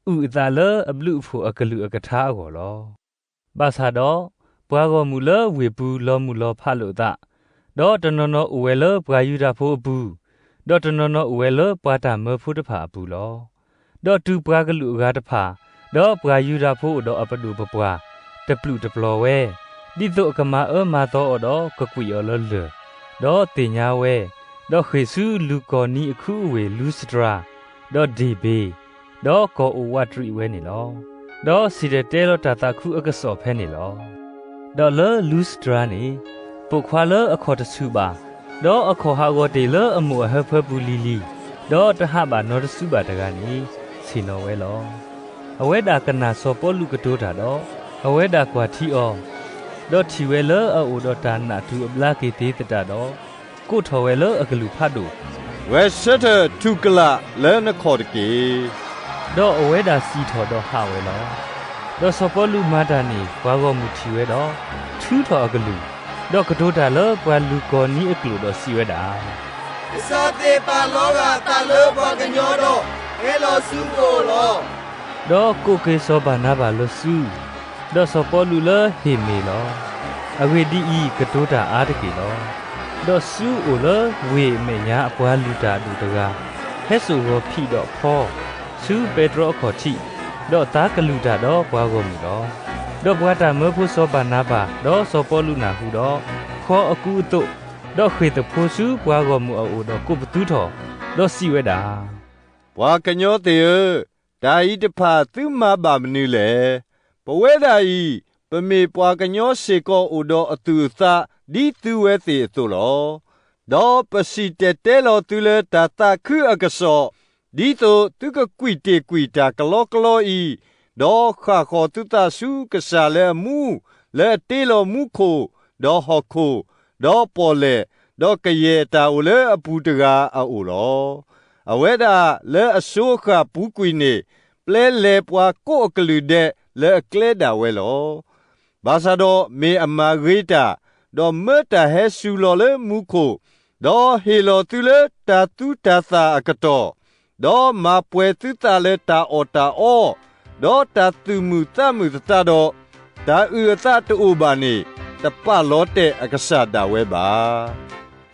အုၣ်အသးလၢအဘျုးအဖှိၣ်အကလုၢ်အကထါအဂီၢ်လီၤ. ဘၣ်ဆၣ်ဒီး, ပှၤဂီၢ်မုၢ်လၢဝ့ၢ်ပူၤလီၤမုၢ်လီၤဖးလိာ်အသး, ဒီးတနီၤနီၤအိၣ်ဝဲလၢပှၤယူဒၤဖိအပူၤ, ဒီးတနီၤနီၤအိၣ်ဝဲလၢပှၤတၢ်မၢဖိတဖၣ်အပူၤလီၤ. ဒီးတုၤပှၤကလုာ်အဂၤတဖၣ်, ဒီးပှၤယူဒၤဖိအိၣ်ဒီးအပဒိၣ်ပပှၢ်, တပျုာ်တပျီၤဝဲ, ဒ်သိးအကမၤအၢမၤသီအီၤဒီးကကွံာ်အီၤလၢလၢၢ်, ဒီးသ့ၣ်ညါဝဲ, ဒီးဃ့ၢ်ဆူလူၤကီၢ်နံၤအခုအဝ့ၢ်လူစတြၤ, ဒီးဒ့ၣ်ဘ့ၤ, ဒီးကီၢ်အိၣ်ဝးတရံးဝဲန့ၣ်လီၤ. ဒီးစံၣ်တဲၤတဲလီၤတၢ်သးခုအကစီၣ်ဖဲန့ၣ်လီၤ. ဒီးလၢလူစတြၤန့ၣ်, ပိာ်ခွါလၢအခီၣ်တဆူၣ်ဘၣ်, ဒီးအခီၣ်ဟးဂီၤတ့ၢ်လၢအမိၢ်အဟၢဖၢပူၤလံၤလံၤ, ဒီးတဟးဘၣ်နီတစုဘၣ်တဂၤန့ၣ်, ဆ့ၣ်နီၤဝဲလီၤ. အဝဲဒၣ်ကနၣ်စီၤပီလူးကတိၤတၢ်ဒီး, အဝဲဒၣ်ကွၢ်ထံအီၤ, ဒီးထံၣ်ဝဲလၢအအိၣ်ဒီးတၢ်နာ်တုၤအဘျါက့ၤသ့သတးဒီး, ကိးထီၣ်ဝဲလၢအကလုၢ်ဖးဒိၣ်, ဂဲၤဆၢထၢၣ်ထူၣ်ကလာ်လၢနခီၣ်တက့ၢ်. ဒီးအဝဲဒၣ်စံၣ်ထီၣ်ဒီးဟးဝဲလီၤ. ဒီးစီၤပီလူးမၤတၢ်န့ၣ် ပှၤဂီၢ်မုၢ်ထံၣ်ဝဲဒီး, ထုးထီၣ်အကလုၢ်, ဒီးကတိၤတၢ်လၢပှၤလုၢ်ကီၤနံအကျိာ်ဒီးစံးဝဲဒၣ်, ကစၢ်သ့ၣ်ပာ်လီၤဂာ်အသးလၢပှၤကညီဒီး, ဟဲလီၤဆူပအိၣ်လီၤ. ဒီးကိးက့ၤစီၤဘၤနၤဘၣ်လၢစူး, ဒီးစီၤပီလူးလၢဟ့ၣ်မ့ၤလီၤ. အဂ့ၢ်ဒ်အံၤ, ကတိၤတၢ်အါတက့ၢ်လီၤ. ဒီးဆူအအိၣ်လၢဝ့ၢ်အမဲာ်ညါအပှၤလုၢ်တၢ်အဒိၣ်တဂၤ, ဟဲစိာ်ဂီၤဖံးဒီးဖီ, ဆူပဲတြီအခီၣ်ထံး, ဒီးသးကလုၢ်တၢ်ဒီးပှၤဂီၢ်မုၢ်လီၤ. ဒီးပှၤတၢ်မၢဖိစီၤဘၤနၤဘၣ်ဒီးစီၤပီလူးနၢ်ဟူဒီး, ဖီအကူအသိး, ဒီးဃ့ၢ်သဖှိဆူပှၤဂီၢ်မုၢ်အအိၣ်ဒီးကိးပသူထီၣ်, ဒီးစံးဝဲဒၣ်, ပှၤကညီသ့ၣ်ဧၢ, တၢ်အံၤတဖၣ်သုမၤဘၣ်မနုၤလဲၣ်. ပဝဲဒၣ်အံၤ, ပမ့ၢ်ပှၤကညီစ့ၢ်ကီးအိၣ်ဒီးအသူၣ်အသးဒ်သုဝဲသ့ၣ်အသိးလီၤ. ဒီးပစံၣ်တဲၤတဲလီၤသုလၢတၢ်သးခုအကစီၣ်, ဒ်သိးသုကကွံာ်တ့ၢ်ကွံာ်တၢ်ကလီကလီအံၤ, ဒီးဃၣ်ဃီၤသုသးဆူကစၢ်လၢအမူ, လၢအတ့လီၤမူခိၣ်, ဒီးဟီၣ်ခိၣ်, ဒီးပီၣ်လဲၣ်, ဒီးကယဲၢ်တၢ်အိၣ်လၢအပူၤတဂၤအအိၣ်လီၤ. အဝဲဒၣ်လၢအစိအဃၣ်ပူၤကွံာ်န့ၣ်, ပျဲလဲၤပှၤကိးအကလုာ်ဒဲးလၢအကျဲဒၣ်ဝဲလီၤ. ဘၣ်ဆၣ်ဒီးမ့ၢ်အမၤဂ့ၤတၢ်, ဒီးမၢတၢ်ဟဲစူၤလီၤလၢမူခိၣ်, ဒီးဟ့ၣ်လီၤသုလၢတၢ်သူတၢ်သၣ်အကတီၢ်, ဒီးမၤပှဲၤသုသးလၢတၢ်အီၣ်တၢ်အီ, ဒီးတၢ်သူၣ်မုာ်သးမုာ်သတးဒီး, တၢ်အုၣ်အသးတအိၣ်ဘၣ်န့ၣ်, တပာ်လီၤတဲာ်အကစၢ်ဒၣ်ဝဲဘၣ်.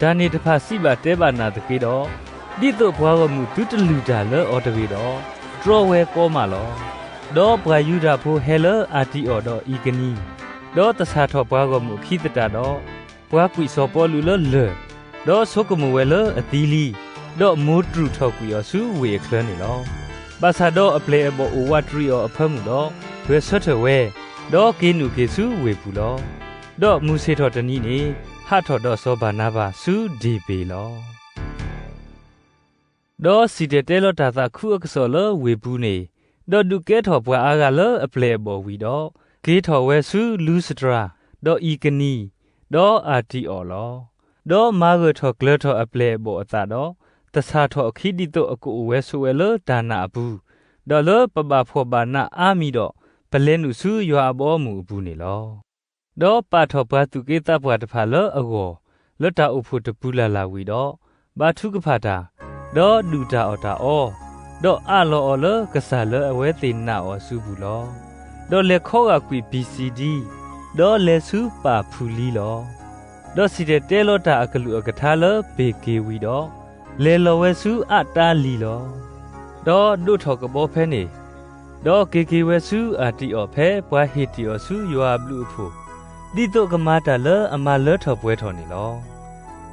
တၢ်န့ၣ်တဖၣ်စံးဘၣ်တဲဘၣ်နၤတက့ၢ်ဒီး, ဒ်သိးပှၤဂီၢ်မုၢ်သုတလုၢ်တၢ်လၢအီၤတဂ့ၤဒီး, တြီဝဲကီမးလီၤ. ဒီးပှၤယူဒၤဖိဟဲလၢအၤတံအီၤဒီးအံၤကနံ, ဒီးသဆၣ်ထီၣ်ပှၤဂီၢ်မုၢ်အခံသတးဒီး, ပှၤကွံာ်စီၤပီလူးလၢလၢၢ်, ဒီးဆိကမိၣ်ဝဲလၢအသံလံ, ဒီးမိၢ်တြူၢ်ထီၣ်ကွံာ်အီၤဆူဝ့ၢ်အချၢန့ၣ်လီၤ. ဘၣ်ဆၣ်ဒီးအပျဲၢ်အဘီၣ်အိၣ်ဝးတရံးအီၤအဖၢမုၢ်ဒီး, ဂဲၤဆၢထၢၣ်ဝဲ, ဒီးက့ၤနုာ်က့ၤဆူဝ့ၢ်ပူၤလီၤ. ဒီးမုၢ်ဆ့ၣ်ထီၣ်တနံၤန့ၣ်, ဟးထီၣ်ဒီးစီၤဘၤနၤဘၤဆူဒ့ၣ်ဘ့ၣ်လီၤ. ဒီးစံၣ်တဲၤတဲလီၤတၢ်သးခုအကစီၣ်လၢဝ့ၢ်ပူၤန့ၣ်, ဒီးဒုးကဲထီၣ်ပှၤအါဂၤလၢအပျဲၢ်အဘီၣ်ဝံၤဒီး, က့ၤထီၣ်ဝဲဆူလူစတြၤ, ဒီးအံၤကနံ, ဒီးအၤတံအီၤလီၤ. ဒီးမၤဂၢၢ်ထီၣ်ကျၢၤထီၣ်အပျဲၢ်အဘီၣ်အသးဒီး, သဆၣ်ထီၣ်အခံဒ်သိးအကအိၣ်ဝဲဆိးဝဲလၢတၢ်နာ်အပူၤ, ဒီးလၢပဘၣ်ဖှီၣ်ဘၣ်နးအါမံၤဒီး, ပလဲၤနုာ်ဆူယွၤအဘီအမုၢ်အပူၤန့ၣ်လီၤ. ဒီးပာ်ထီၣ်ပှၤသူၣ်က့သးပှၢ်တဖၣ်လၢအဂီၢ်, လၢတၢ်အိၣ်ဖှိၣ်တပူၤလၢ်လၢ်ဝံၤဒီး, ဘါထုကဖၣ်တၢ်, ဒီးဒုၣ်တၢ်အီၣ်တၢ်အီ, ဒီးအးလီၤအီၤလၢကစၢ်လၢအဝဲသ့ၣ်နာ်အီၤအစုပူၤလီၤ. ဒီးလဲၤခီဂာ်ကွံာ်ပံၤစံဒံ, ဒီးလဲၤဆူပၢ်ဖူၤလံလီၤ. ဒီးစံၣ်တဲၤတဲလီၤတၢ်အကလုၢ်အကထါလၢပ့ၤက့ၤဝံၤဒီး, လဲၤလီၤဝဲဆူအးတါလံလီၤ. ဒီးဒိးထီၣ်ကဘီဖဲန့ၣ်, ဒီးက့ၤက့ၤဝဲဆူအၤတံအီၤဖဲပှၤဟ့ၣ်တ့ၢ်အီၤဆူယွၤအဘျုးအဖှိၣ်, ဒ်သိးကမၤတၢ်လၢအမၤလၢထီၣ်ပှဲၤထီၣ်န့ၣ်လီၤ.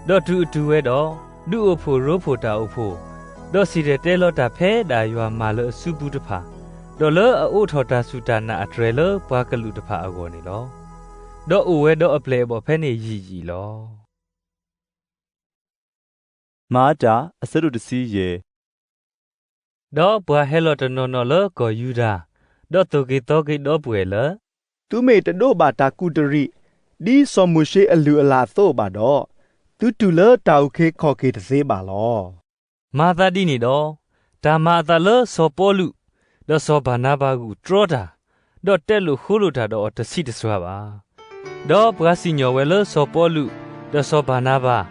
ဒီးတုၤအတုၤဝဲဒီး, ဒုးအိၣ်ဖှိၣ်ရိဖှိၣ်တၢ်အိၣ်ဖှိၣ်, ဒီးစံၣ်တဲၤတဲလီၤတၢ်ဖဲဒၣ်ယွၤမၤလၢအစုပူၤတဖၣ်, ဒီးလၢအအိးထီၣ်တၢ်စူၢ်တၢ်နာ်အတြဲၤလၢပှၤကလုာ်တဖၣ်အဂီၢ်န့ၣ်လီၤ. ဒီးအိၣ်ဝဲဒီးအပျဲၢ်အဘီၣ်ဖဲန့ၣ်ယံာ်ယံာ်လီၤ. မၤတၢ် အဆၢဒိၣ်တဆံယဲၢ်. ဒီးပှၤဟဲလီၤတနီၤနီၤလၢကီၢ်ယူဒၤ, ဒီးသိၣ်က့ၤသီက့ၤဒီပုၢ်ဝဲၢ်လၢ, သုမ့ၢ်တဒိးဘၣ်တၢ်ကူးတရံး, ဒ်စီၤမိၤၡ့အလုၢ်အလၢ်အသိးဘၣ်ဒီး, သုတူၢ်လၢတၢ်အုၣ်က့ၤခီၣ်က့ၤတသ့ဘၣ်လီၤ. မၤသးဒ်န့ၣ်ဒီး, တၢ်မၤအသးလၢစီၤပီလူး, ဒီးစီၤဘၤနၤဘၤဂုာ်တြီတၢ်, ဒီးတဲလိာ်ဃိလိာ်တၢ်ဒီးအီၤတဆံးတစွၤဘၣ်. ဒီးပှၤစံၣ်ညီၣ်ဝဲလၢစီၤပီလူး, ဒီးစီၤဘၤနၤဘၤ,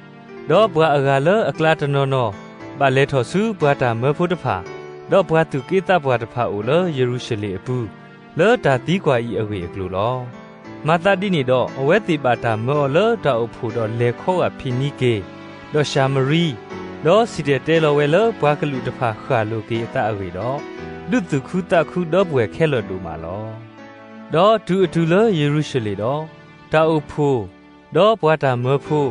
ဒီးပှၤအဂၤလၢအကျါတနီၤနီၤ, ဘၣ်လဲၤထီၣ်ဆူပှၤတၢ်မၢဖိတဖၣ်, ဒီးပှၤသူၣ်က့သးပှၢ်တဖၣ်အိၣ်လၢယရူၤၡလ့ၣ်အပူၤ, လၢတၢ်သံကွၢ်အံၤအဂ့ၢ်အကျိၤလီၤ. မၤသးဒ်န့ၣ်ဒီး, အဝဲသ့ၣ်ဘၣ်တၢ်မၢအီၤလၢတၢ်အိၣ်ဖှိၣ်ဒီးလဲၤခီဂာ်ဖံးနံက့ၤ, ဒီးၡၤမရံ, ဒီးစံၣ်တဲၤတဲလီၤဝဲလၢပှၤကလုာ်တဖၣ်ဃၣ်လိၤက့ၤအသးအဂ့ၢ်ဒီး, ဒုးသူၣ်ခုသးခုဒီပုၢ်ဝဲၢ်ခဲလၢာ်ဒိၣ်မးလီၤ. ဒီးတုၤအတုၤလၢယရူၤၡလ့ၣ်ဒီး, တၢ်အိၣ်ဖှိၣ်, ဒီးပှၤတၢ်မၢဖိ,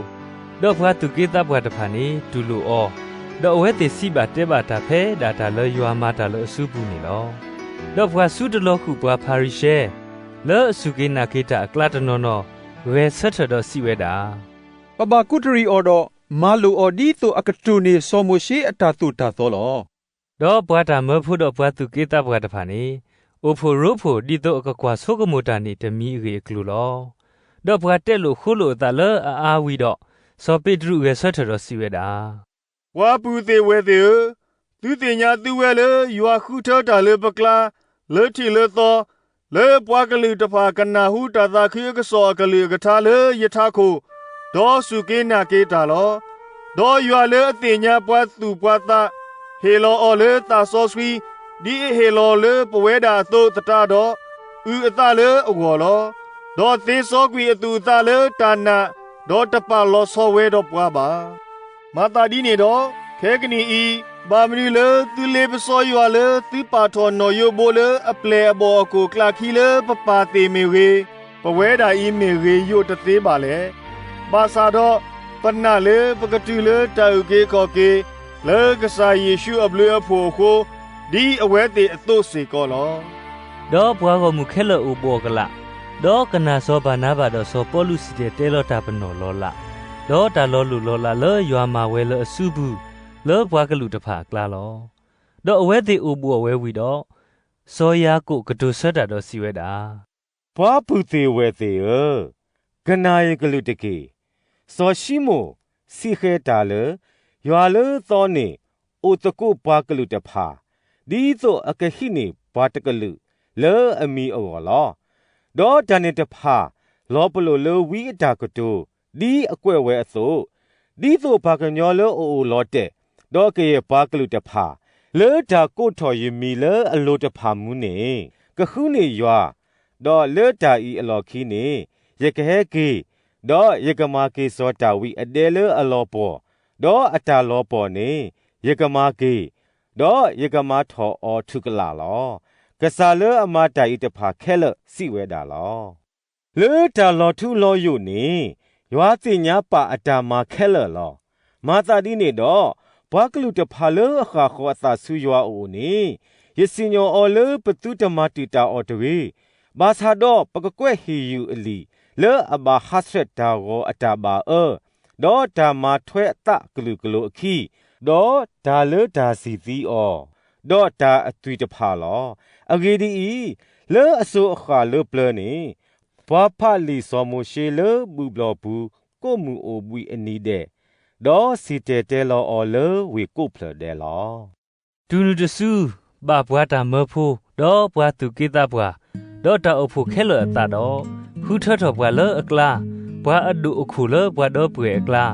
ဒီးပှၤသူၣ်က့သးပှၢ်တဖၣ်န့ၣ်တူၢ်လိာ်အီၤ, ဒီးအဝဲသ့ၣ်စံးဘၣ်တဲဘၣ်တၢ်ဖဲဒၣ်တၢ်လၢယွၤမၤတၢ်လၢအစုပူၤန့ၣ်လီၤ. ဒီးပှၤစုတလီၤဃုာ်ပှၤဖၤရံၤၡဲ, လၢအစူၢ်က့ၤနာ်က့ၤတၢ်အကျါတနီၤနီၤ, ဂဲၤဆၢထၢၣ်ဒီးစံးဝဲဒၣ်, ပဘၣ်ကူးတရံးအီၤဒီး, မၤလိာ်အီၤဒ်သိးအကတိၢ်န့ၢ်စီၤမိၤၡ့အတၢ်သိၣ်တၢ်သီလီၤ. ဒီးပှၤတၢ်မၢဖိဒီးပှၤသူၣ်က့သးပှၢ်တဖၣ်န့ၣ်, အိၣ်ဖှိၣ်ရိဖှိၣ်ဒ်သိးအကကွၢ်ဆိကမိၣ်တၢ်န့ၣ်တမံၤအဂ့ၢ်အကျိၤလီၤ. ဒီးပှၤတဲလိာ်ဃိလိာ်အသးလၢအအါဝံၤဒီး, စီၤပ့းတရူးဂဲၤဆၢထၢၣ်ဒီးစံးဝဲဒၣ်, ပှၤပုၢ်သ့ၣ်ဝဲၢ်သ့ၣ်ဧၢ, သုသ့ၣ်ညါသုဝဲလၢ ယွၤဃုထၢတၢ်လၢပကျါ, လၢထံးလၢသီ, လၢပှၤကလုာ်တဖၣ်ကနၢ်ဟူတၢ်သးခုအကစီၣ်အကလုၢ်အကထါလၢယထးခိၣ်, ဒီးစူၢ်က့ၤနာ်က့ၤတၢ်လီၤ. ဒီးယွၤလၢအသ့ၣ်ညါပှၤသူၣ်ပှၤသး, ဟ့ၣ်လီၤအီၤလၢသးစီဆှံ, ဒ်အဟ့ၣ်လီၤလၢပဝဲဒၣ်အသိးသတးဒီး, အုၣ်အသးလၢအဂီၢ်လီၤ. ဒီးသ့စီကွံာ်အသူၣ်အသးလၢတၢ်နာ်, ဒီးတပာ်လီၤဆီဝဲဒီးပှၤဘၣ်. မၤသးဒ်န့ၣ်ဒီး, ခဲကနံၣ်အံၤ, ဘၣ်မနုၤလၢသုလ့ပစီယွၤလၢသုပာ်ထီၣ်နီၣ်ယိဘိလၢအပျဲၢ်အဘီၣ်အခိၣ်အကျါခံလၢပပၢ်သ့ၣ်မ့ၢ်ဂ့ၤ, ပဝဲဒၣ်အံၤမ့ၢ်ဂ့ၤယိးတသ့ဘၣ်လဲၣ်. ဘၣ်ဆၣ်ဒီး, ပနာ်လၢပကတုၤလၢတၢ်အုၣ်က့ၤခီၣ်က့ၤ, လၢကစၢ်ယ့ၣ်ၡူးအဘျုးအဖှိၣ်အဃိ, ဒ်အဝဲသ့ၣ်အသိးစ့ၢ်ကီးလီၤ. ဒီးပှၤဂီၢ်မုၢ်ခဲလၢာ်အိၣ်ဘှီၣ်ကလာ်, ဒီးကနၣ်စီၤဘၤနါဘၤဒီးစီၤပီလူးစံၣ်တဲၤတဲလီၤတၢ်ပနီၣ်လီၤလး, ဒီးတၢ်လီၤလိၢ်လီၤလးလၢယွၤမၤဝဲလၢအစုပူၤ, လၢပှၤကလုာ်တဖၣ်အကျါလီၤ. ဒီးအဝဲသ့ၣ်အိၣ်ဘှီၣ်ဝဲဝံၤဒီး, စီၤယၤကိာ်ကတိၤဆၢတၢ်ဒီးစံးဝဲဒၣ်, ပှၤပုၢ်သ့ၣ်ဝဲၢ်သ့ၣ်ဧၢ, ကနၣ်ယကလုၢ်တက့ၢ်. စီၤၡံမိၣ်စံးဃဲၤတၢ်လၢ, ယွၤလၢသီန့ၣ်အိၣ်သကိးပှၤကလုာ်တဖၣ်, ဒ်သိးအကဟံးန့ၢ်ပှၤတကလုာ်လၢအမံၤအဂီၢ်လီၤ. ဒီးတၢ်န့ၣ်တဖၣ် လီၤပလိာ်လၢဝံအတၢ်ကတိၤ, ဒ်အကွဲးဝဲအသိး, ဒ်သိးပှၤကညီလၢအအိၣ်လီၤတဲာ်, ဒီးကယဲၢ်ပှၤကလုာ်တဖၣ်, လၢတၢ်ကိးထီၣ်ယမံၤလၢအလိၤတဖၣ်မူန့ၣ်, ကဃုန့ၢ်ယွၤ, ဒီးလၢတၢ်အံၤအလီၢ်ခံန့ၣ်, ယကဟဲက့ၤ, ဒီးယကမၤက့ၤစီၤဒၤဝံးအဒဲလၢအလီၤပှီၢ်, ဒီးအတၢ်လီၤပှီၢ်န့ၣ်, ယကမၤက့ၤ, ဒီးယကမၤထီၣ်အီၤထူၣ်ကလာ်လီၤ. ကစၢ်လၢအမၤတၢ်အံၤတဖၣ်ခဲလၢာ်စံးဝဲဒၣ်လီၤ. လၢတၢ်လီၤထူလီၤယိာ်န့ၣ်, ယွၤသ့ၣ်ညါပာ်အတၢ်မၤခဲလၢာ်လီၤ. မၤသးဒ်န့ၣ်ဒီး, ပှၤကလုာ်တဖၣ်လၢအဃၣ်ဃီၤအသးဆူယွၤအအိၣ်န့ၣ်, ယစံၣ်ညီၣ်အီၤလၢပသုတမၤတုာ်တၢ်အီၤတဂ့ၤ. ဘၣ်ဆၣ်ဒီးပကကွဲးဟ့ၣ်ယုၢ်အလံာ်လၢအဘၣ်ဟးဆှဲးတၢ်ဂီၤအတၢ်ဘၣ်အၢ, ဒီးတၢ်မၤထွဲအသးအကလုာ်ကလိာ်အခံ, ဒီးတၢ်လၢတၢ်စံၣ်သံအီၤ, ဒီးတၢ်အသွံၣ်တဖၣ်လီၤ. အဂ့ၢ်ဒ်အံၤ, လၢအစိၤအဃၣ်လၢပျၢၤန့ၣ်, ပှၤဖးလံာ်စီၤမိၤၡ့လၢဘုၣ်ဘျီၣ်ပူၤကိးမုၢ်အိၣ်ဘှံးအနံၤဒဲး, ဒီးစံၣ်တဲၤတဲလီၤအီၤလၢဝ့ၢ်ကိးဖျၢၣ်ဒဲးလီၤ. တုၤနုၤတစု, ဘၣ်ပှၤတၢ်မၢဖိ, ဒီးပှၤသူၣ်က့သးပှၢ်, ဒီးတၢ်အိၣ်ဖှိၣ်ခဲလၢာ်အသးဒီး, ဃုထၢထီၣ်ပှၤလၢအကျါ, ပှၤအဒိၣ်အခိၣ်လၢပှၤဒီပုၢ်ဝဲၢ်အကျါ,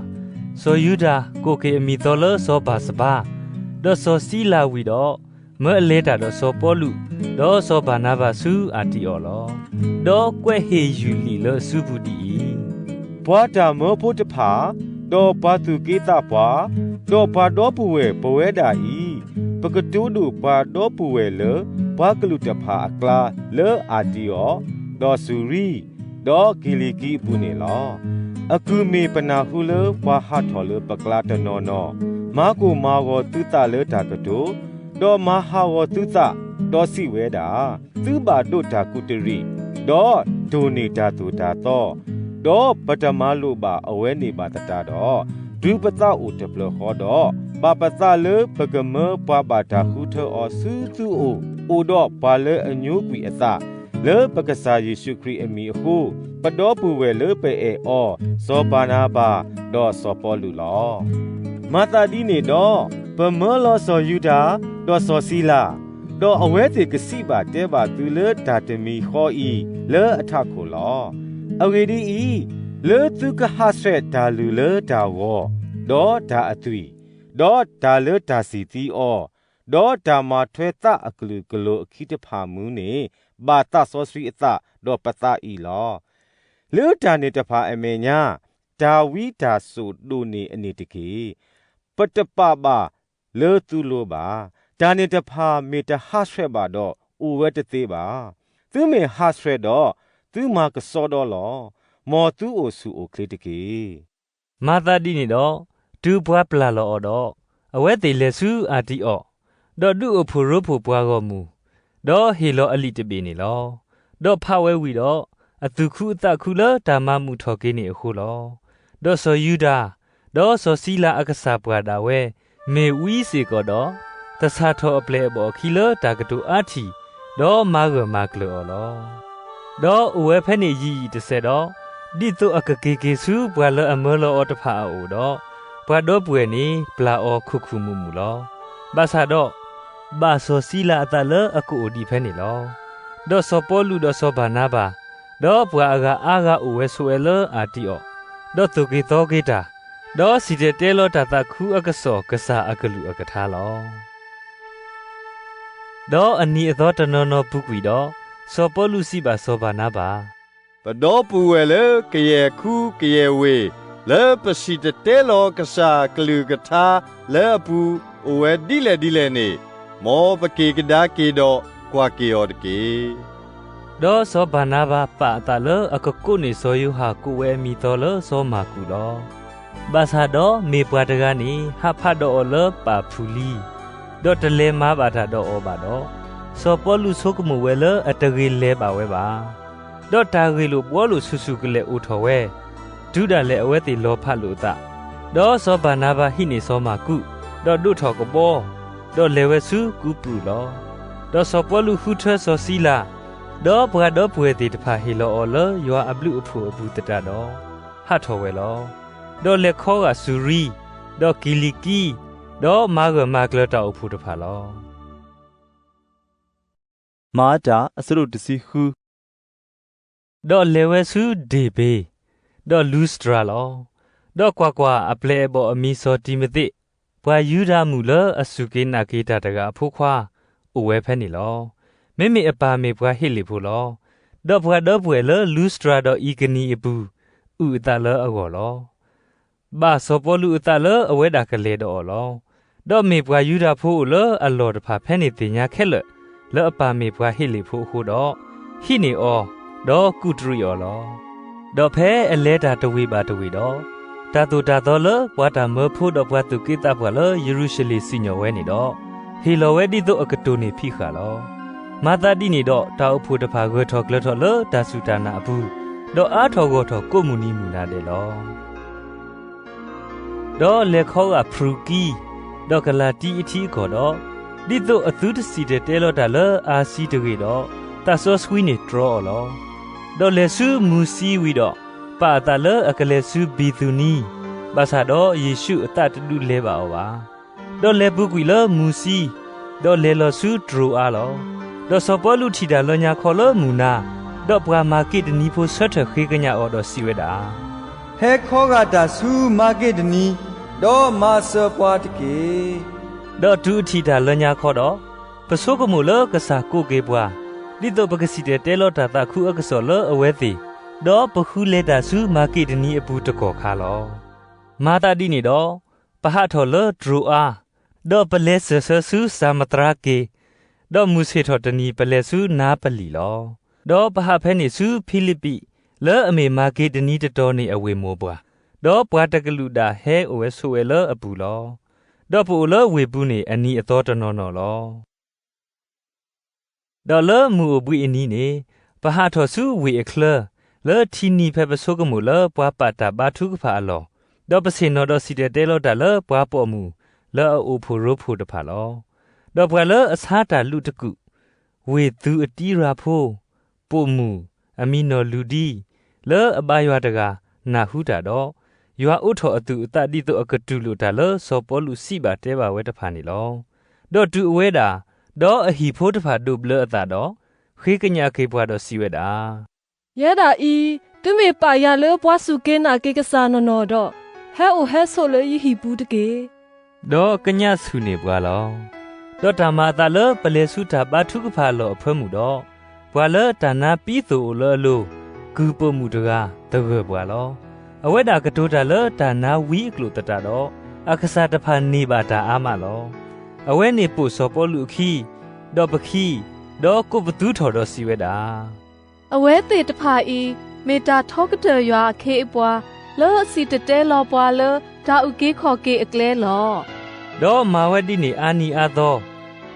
စီၤယူဒၤကိးက့ၤအမံၤသီလၢစီၤဘၣ်စဘါ, ဒီးစီၤစံလၤဝံၤဒီး, မၢအလဲၤတၢ်ဒီးစီၤပီလူး, ဒီးစီၤဘၤနါဘၤဆူအၤတံအီၤလီၤ. ဒီးကွဲးဟ့ၣ်ယုၢ်လံာ်လၢအစုပူၤဒ်အံၤ, ပှၤတၢ်မၢဖိတဖၣ်, ဒီးပှၤသူၣ်က့သးပှၢ်, ဒီးပှၤဒီပုၢ်ဝဲၢ်ပဝဲဒၣ်အံၤ, ပကတိၤဒိၣ်ပှၤဒီပုၢ်ဝဲၢ်လၢပှၤကလုာ်တဖၣ်အကျါလၢအၤတံအီၤ, ဒီးစူၤရံ, ဒီးကံၤလံၤကံအပူၤန့ၣ်လီၤ. အကုၢ်မ့ၢ်ပနၢ်ဟူလၢပှၤဟးထီၣ်လၢပကျါတနီၤနီၤ, မၤကိၢ်မၤဂီၤသုသးလၢတၢ်ကတိၤ, ဒီးမၤဟးဂီၤသုသး, ဒီးစံးဝဲဒၣ်, သုဘၣ်ဒိးတၢ်ကူးတရံး, ဒီးတိၢ်န့ၢ်တၢ်သိၣ်တၢ်သီ, ဒီးပတမၤလိာ်ဘၣ်အဝဲန့ၣ်ဘၣ်သတးဒီး, တုၤပသးအိၣ်တဖျၢၣ်ဃီဒီး, ဘၣ်ပသးလၢပကမၢပှၤဘၣ်တၢ်ဃုထၢအီၤဆူသုအိၣ်, အိၣ်ဒီးပှၤလၢအညိကွံာ်အသး, လၢပကစၢ်ယ့ၣ်ၡူးခရံာ်အမံၤအဃိ, ပဒီပုၢ်ဝဲၢ်လၢပအဲၣ်အီၤ, စီၤဘၤနါဘၤ, ဒီးစီၤပီလူးလီၤ. မၤသးဒ်န့ၣ်ဒီး, ပမၢလီၤစီၤယူဒၤ, ဒီးစီၤစံလၤ, ဒီးအဝဲသ့ၣ်ကစံးဘၣ်တဲဘၣ်သုလၢတၢ်တမံၤဃီအံၤလၢအထးခိၣ်လီၤ. အဂ့ၢ်ဒ်အံၤ, လၢသုကဟးဆှဲးတၢ်လုၢ်လၢတၢ်ဂီၤ, ဒီးတၢ်အသွံၣ်, ဒီးတၢ်လၢတၢ်စံၣ်သံအီၤ, ဒီးတၢ်မၤထွဲသးအကလုာ်ကလိာ်အခံတဖၣ်မူန့ၣ်, ဘၣ်သးစီဆှံအသးဒီးပသးအံၤလီၤ. လၢတၢ်န့ၣ်တဖၣ်အမဲာ်ညါ, တၢ်ဝံတၢ်စိာ်ဒိၣ်န့ၢ်အန့ၣ်တက့ၢ်. ပတပာ်ဘၣ်လၢသုလိၤဘၣ်. တၢ်န့ၣ်တဖၣ်မ့ၢ်တဟးဆှဲးဘၣ်ဒီးအိၣ်ဝဲတသ့ဘၣ်. သုမ့ၢ်ဟးဆှဲးဒီး, သုမၤကဆှီဒီလီၤ. မ်သုအိၣ်ဆူၣ်အိၣ်ချ့တက့ၢ်. မၤသးဒ်န့ၣ်ဒီး, တုၤပှၤပျၢ်လီၤအီၤဒီး, အဝဲသ့ၣ်လဲၤဆူအၤတံအီၤ, ဒီးဒုးအိၣ်ဖှိၣ်ရိဖှိၣ်ပှၤဂီၢ်မုၢ်, ဒီးဟ့ၣ်လီၤအလံာ်တဘ့ၣ်န့ၣ်လီၤ. ဒီးဖးဝဲဝံၤဒီး, အသူၣ်ခုအသးခုလၢတၢ်မၤမုာ်ထီၣ်က့ၤန့ၣ်အဃိလီၤ. ဒီးစီၤယူဒၤ, ဒီးစီၤစံလၤအကစၢ်ပှၢ်ဒၣ်ဝဲ, မ့ၢ်ဝံစ့ၢ်ကီးဒီး, သဆၣ်ထီၣ်အပျဲၢ်အဘီၣ်အခံလၢတၢ်ကတိၤအါထံၣ်, ဒီးမၤဂၢၢ်မၤကျၢၤအီၤလီၤ. ဒီးအိၣ်ဝဲဖဲန့ၣ်ယံာ်ယံာ်တစဲးဒီး, ဒ်သိးအကက့ၤက့ၤဆူပှၤလၢအမၢလီၤအီၤတဖၣ်အအိၣ်ဒီး, ပှၤဒီပုၢ်ဝဲၢ်န့ၣ် ပျၢ်အီၤခိၣ်ခူၣ်မူးမူးလီၤ. ဘၣ်ဆၣ်ဒီး ဘၣ်စီၤစံလၤအသးလၢအကအိၣ်ဒံးဖဲန့ၣ်လီၤ. ဒီးစီၤပီလူးဒီးစီၤဘၤနါဘၤ, ဒီးပှၤအဂၤအါဂၤအိၣ်ဝဲဆိးဝဲလၢအအါတံအီၣ်, ဒီးသိၣ်က့ၤသီက့ၤတၢ်, ဒီးစံၣ်တဲၤတဲလီၤတၢ်သးခုအကစီၣ်ကစၢ်အကလုၢ်အကထါလီၤ. ဒီးအနံၤအသီတနီၤနီၤပူၤကွံာ်ဒီး, စီၤပီလူးစံးဘၣ်စီၤဘၤနါဘၤ, ပဒီပုၢ်ဝဲၢ်လၢကယဲၢ်ခူကယဲၢ်ဝ့ၢ် လၢပစံၣ်တဲၤတဲလီၤကစၢ်အကလုၢ်ကထါလၢအပူၤ အိၣ်ဝဲဒ်လဲၣ်ဒ်လဲၣ်န့ၣ်, မ်ပက့ၤကဒါက့ၤဒီးကွၢ်က့ၤအီၤတက့ၢ်. ဒီးစီၤဘၤနါဘၤပာ်အသးလၢအကကိးန့ၢ်စီၤယိၤဟၣ်ကိးဝဲအမံၤသီလၢစီၤမၢ်ကူးလီၤ. ဘၣ်ဆၣ်ဒီးမ့ၢ်ပှၤတဂၤန့ၣ် ဟးဖးဒီးအီၤလၢပၢ်ဖူလံ, ဒီးတလဲၤမၤဘၣ်တၢ်ဒီးအီၤဘၣ်ဒီး, စီၤပီလူးဆိကမိၣ်ဝဲလၢအတဂ့ၤလဲၤဘၣ်ဝဲဘၣ်. ဒီးတၢ်ဂ့ၢ်လိာ်ဘှီလိာ်ဆူၣ်ဆူၣ်ကလဲာ်အိၣ်ထီၣ်ဝဲ, တုၤဒၣ်လဲာ်အဝဲသ့ၣ်လီၤဖးလိာ်အသး, ဒီးစီၤဘၤနါဘၤဟံးန့ၢ်စီၤမၢ်ကူး, ဒီးဒိးထီၣ်ကဘီ, ဒီးလဲၤဝဲဆူကူးပရူးလီၤ. ဒီးစီၤပီလူးဃုထၢစီၤစံလၤ, ဒီးပှၤဒီပုၢ်ဝဲၢ်သ့ၣ်တဖၣ်ဟ့ၣ်လီၤအီၤလၢယွၤအဘျုးအဖှိၣ်အပူၤသတးဒီး, ဟးထီၣ်ဝဲလီၤ. ဒီးလဲၤခီဂာ်စူၤရံ, ဒီးကံၤလံၤကံ, ဒီးမၤဂၢၢ်မၤကျၢၤတၢ်အိၣ်ဖှိၣ်တဖၣ်လီၤ. မၤတၢ်အဆၢဒိၣ်တဆံဃု ဒီးလဲၤဝဲဆူဒ့ၣ်ဘ့ၤ, ဒီးလူစတြၤလီၤ. ဒီးကွၢ်ကွၢ်, အပျဲၢ်အဘီၣ်အမံၤစီၤတံၤမသ့း, ပှၤယူဒၤမုၣ်လၢအစူၢ်က့ၤနာ်က့ၤတၢ်တဂၤအဖိခွါ, အိၣ်ဝဲဖဲန့ၣ်လီၤ. မ့မ့ၢ်အပၢ်မ့ၢ်ပှၤဟ့လ့ၣ်ဖိလီၤ. ဒီးပှၤဒီပုၢ်ဝဲၢ်လၢလူစတြၤဒီးအံၤကနံၤအပူၤ, အုၣ်အသးလၢအဂီၢ်လီၤ. ဘၣ်စီၤပီလူးအသးလၢအဝဲဒၣ်ကလဲၤဒီးအီၤလီၤ. ဒီးမ့ၢ်ပှၤယူဒၤဖိအိၣ်လၢအလီၢ်တဖၣ်ဖဲန့ၣ်သ့ၣ်ညါခဲလၢာ်, လၢအပၢ်မ့ၢ်ပှၤဟ့လ့ၣ်ဖိအဃိဒီး, ဟံးန့ၢ်အီၤ, ဒီးကူးတရံးအီၤလီၤ. ဒီးဖဲအလဲၤတၢ်တဝ့ၢ်ဘၣ်တဝ့ၢ်ဒီး, တၢ်သိၣ်တၢ်သီလၢပှၤတၢ်မၢဖိဒီးပှၤသူၣ်က့သးပှၢ်လၢယရူၤၡလ့ၣ်စံၣ်ညီၣ်ဝဲန့ၣ်ဒီး, ဟ့ၣ်လီၤဝဲဒ်သိးအကတိၤန့ၢ်ဖံးဃာ်လီၤ. မၤသးဒ်န့ၣ်ဒီး တၢ်အိၣ်ဖှိၣ်တဖၣ်ဂၢၢ်ထီၣ်ကျၢၤထီၣ်လၢတၢ်စူၢ်တၢ်နာ်အပူၤ, ဒီးအါထီၣ်ဂီၢ်ထီၣ်ကိးမုၢ်နံၤမုၢ်နၤဒဲးလီၤ. ဒီးလဲၤခီဂာ်ဖရူၤကံ, ဒီးကလၤတံအထံအကီၢ်ဒီး, ဒ်သိးအသုတစံၣ်တဲၤတဲလီၤတၢ်လၢအၤစံတဂ့ၤဒီး, သးစီဆှံန့ၣ်တြီအီၤလီၤ. ဒီးလဲၤဆူမူၤစံဝံၤဒီး, ပာ်အသးလၢအကလဲၤဆူဘံၤသူနံ, ဘၣ်ဆၣ်ဒီးယ့ၣ်ၡူးအသးတဒုးလဲၤဘၣ်အီၤဘၣ်. ဒီးလဲၤပူၤကွံာ်လၢမူၤစံ, ဒီးလဲၤလီၤဆူတြိၤအါလီၤ. ဒီးစီၤပီလူးထံၣ်တၢ်လၢညါခီလၢမုၢ်နၤ, ဒီးပှၤမၤက့းတနံၤဖိဆၢထၢၣ်ဃ့ကညးအီၤဒီးစံးဝဲဒၣ်, ဟဲခီဂာ်တၢ်ဆူမၤက့းတနံ, ဒီးမၤစၢၤပှၤတက့ၢ်. ဒီးတုၤအထံၣ်တၢ်လၢညါခီဒီး, ပဆိကမိၣ်လၢကစၢ်ကိးက့ၤပှၤ, ဒ်သိးပကစံၣ်တဲၤတဲလီၤတၢ်သးခုအကစီၣ်လၢအဝဲသ့ၣ်, ဒီးပဃုလဲၤတၢ်ဆူမၤက့းတနံအပူၤတကီၢ်ခါလီၤ. မၤသးဒ်န့ၣ်ဒီး, ပဟးထီၣ်လၢတြိၤအါ, ဒီးပလဲၤစၢၢ်ဆၢဆူစၤမသြါက့ၤ, ဒီးမုၢ်ဆ့ၣ်ထီၣ်တနံၤပလဲၤဆူနၤပလံၣ်လီၤ. ဒီးပဟးဖဲန့ၣ်ဆူဖံလံးပံး, လၢအမ့ၢ်မၤက့းတနံတတီၤန့ၣ်အဝ့ၢ်မိၢ်ပှၢ်, ဒီးပှၤတကလုာ်ဒၣ်ဟဲအိၣ်ဝဲဆိးဝဲလၢအပူၤလီၤ. ဒီးပအိၣ်လၢဝ့ၢ်ပူၤန့ၣ်အနံၤအသီတနီၤနီၤလီၤ. ဒီးလၢမုၢ်အိၣ်ဘှံးအနံၤန့ၣ်, ပဟးထီၣ်ဆူဝ့ၢ်အချၢ, လၢထံနံၤဖဲပဆိကမိၣ်လၢပှၤပာ်တၢ်ဘါထုကဖၣ်အလီၢ်, ဒီးပဆ့ၣ်နီၤဒီးစံၣ်တဲၤတဲလီၤတၢ်လၢပှၤပိာ်မုၣ်လၢအအိၣ်ဖှိၣ်ရိဖှိၣ်တဖၣ်လီၤ. ဒီးပှၤလၢအဆါတၢ်လုးတကူာ်, ဝ့ၢ်သူးအတံရၤဖိ, ပိာ်မုၣ်, အမံၤနီၢ်လူၤဒံ, လၢအဘါယွၤတဂၤ, နၢ်ဟူတၢ်ဒီး, ယွၤအိးထီၣ်အသူၣ်အသးဒ်သိးအကတူၢ်လိာ်တၢ်လၢစီၤပီလူးစံးဘၣ်တဲဘၣ်ဝဲတဖၣ်န့ၣ်လီၤ. ဒီးတုၤအဝဲဒၣ်, ဒီးအဟံၣ်ဖိတဖၣ်ဒိးဘျၢအသးဒီး, ဃ့ကညးက့ၤပှၤဒီးစံးဝဲဒၣ်, ယဲဒၣ်အံၤ, သုမ့ၢ်ပာ်ယၤလၢပှၤစူၢ်က့ၤနာ်က့ၤကစၢ်နီၢ်နီၢ်ဒီး, ဟဲအိၣ်ဟဲဆိးလၢယဟံၣ်ပူၤတက့ၢ်. ဒီးကညးဆူၣ်န့ၢ်ပှၤလီၤ. ဒီးတၢ်မၤအသးလၢပလဲၤဆူတၢ်ဘါထုကဖၣ်အလီၢ်အဖၢမုၢ်ဒီး, ပှၤလၢတၢ်နါပံသိၣ်အိၣ်လၢအလိၤ, ကုၢ်ပိာ်မုၣ်တဂၤ, သဂၢၢ်ပှၤလီၤ. အဝဲဒၣ်ကတိၤတၢ်လၢတၢ်နါဝံအကျိာ်သတးဒီး, အကစၢ်တဖၣ်န့ၢ်ဘၣ်တၢ်အါမးလီၤ. အဝဲန့ၣ်ပိာ်စီၤပီလူးအခံ, ဒီးပခံ, ဒီးကိးပသူထီၣ်ဒီးစံးဝဲဒၣ်, အဝဲသ့ၣ်တဖၣ်အံၤ, မ့ၢ်တၢ်ထီကတၢၢ်ယွၤအခ့အပှၤ, လၢအစံၣ်တဲၤတဲလီၤပှၤလၢတၢ်အုၣ်က့ၤခီၣ်က့ၤအကျဲလီၤ. ဒီးမၤဝဲဒ်န့ၣ်အါနံၤအါသီ,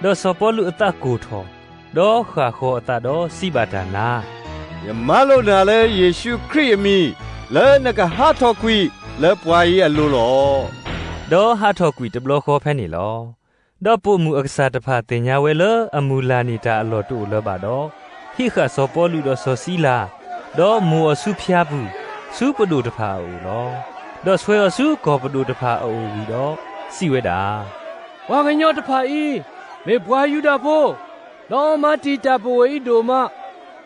ဒီးစီၤပီလူးအသးကိၢ်ထီၣ်, ဒီးဃၣ်ဃီၤအသးဒီးစံးဘၣ်တၢ်နါ, ယမၤလိာ်နၤလၢယ့ၣ်ၡူးခရံာ်အမံၤ, လၢနကဟးထီၣ်ကွံာ်လၢပှၤအံၤအလိၤလီၤ. ဒီးဟးထီၣ်ကွံာ်တဘျီဃီဖဲန့ၣ်လီၤ. ဒီးပိာ်မုၣ်အကစၢ်တဖၣ်သ့ၣ်ညါဝဲလၢအမုၢ်လၢ်န့ၣ်တၢ်အလီၢ်တအိၣ်လၢၤဘၣ်ဒီး, ဟံးဃာ်စီၤပီလူးဒီးစီၤစံလၤ, ဒီးမိၢ်အီၤဆူဖၠါပူၤ, ဆူပဒိၣ်တဖၣ်အအိၣ်လီၤ. ဒီးဆှၢအီၤဆူကီၢ်ပဒိၣ်တဖၣ်အအိၣ်ဝံၤဒီး စံးဝဲဒၣ်, ပှၤကညီတဖၣ်အံၤ မ့ၢ်ပှၤယူဒၤဖိ, ဒီးမၤတံာ်တာ်ပဝဲအံၤဒိၣ်မး,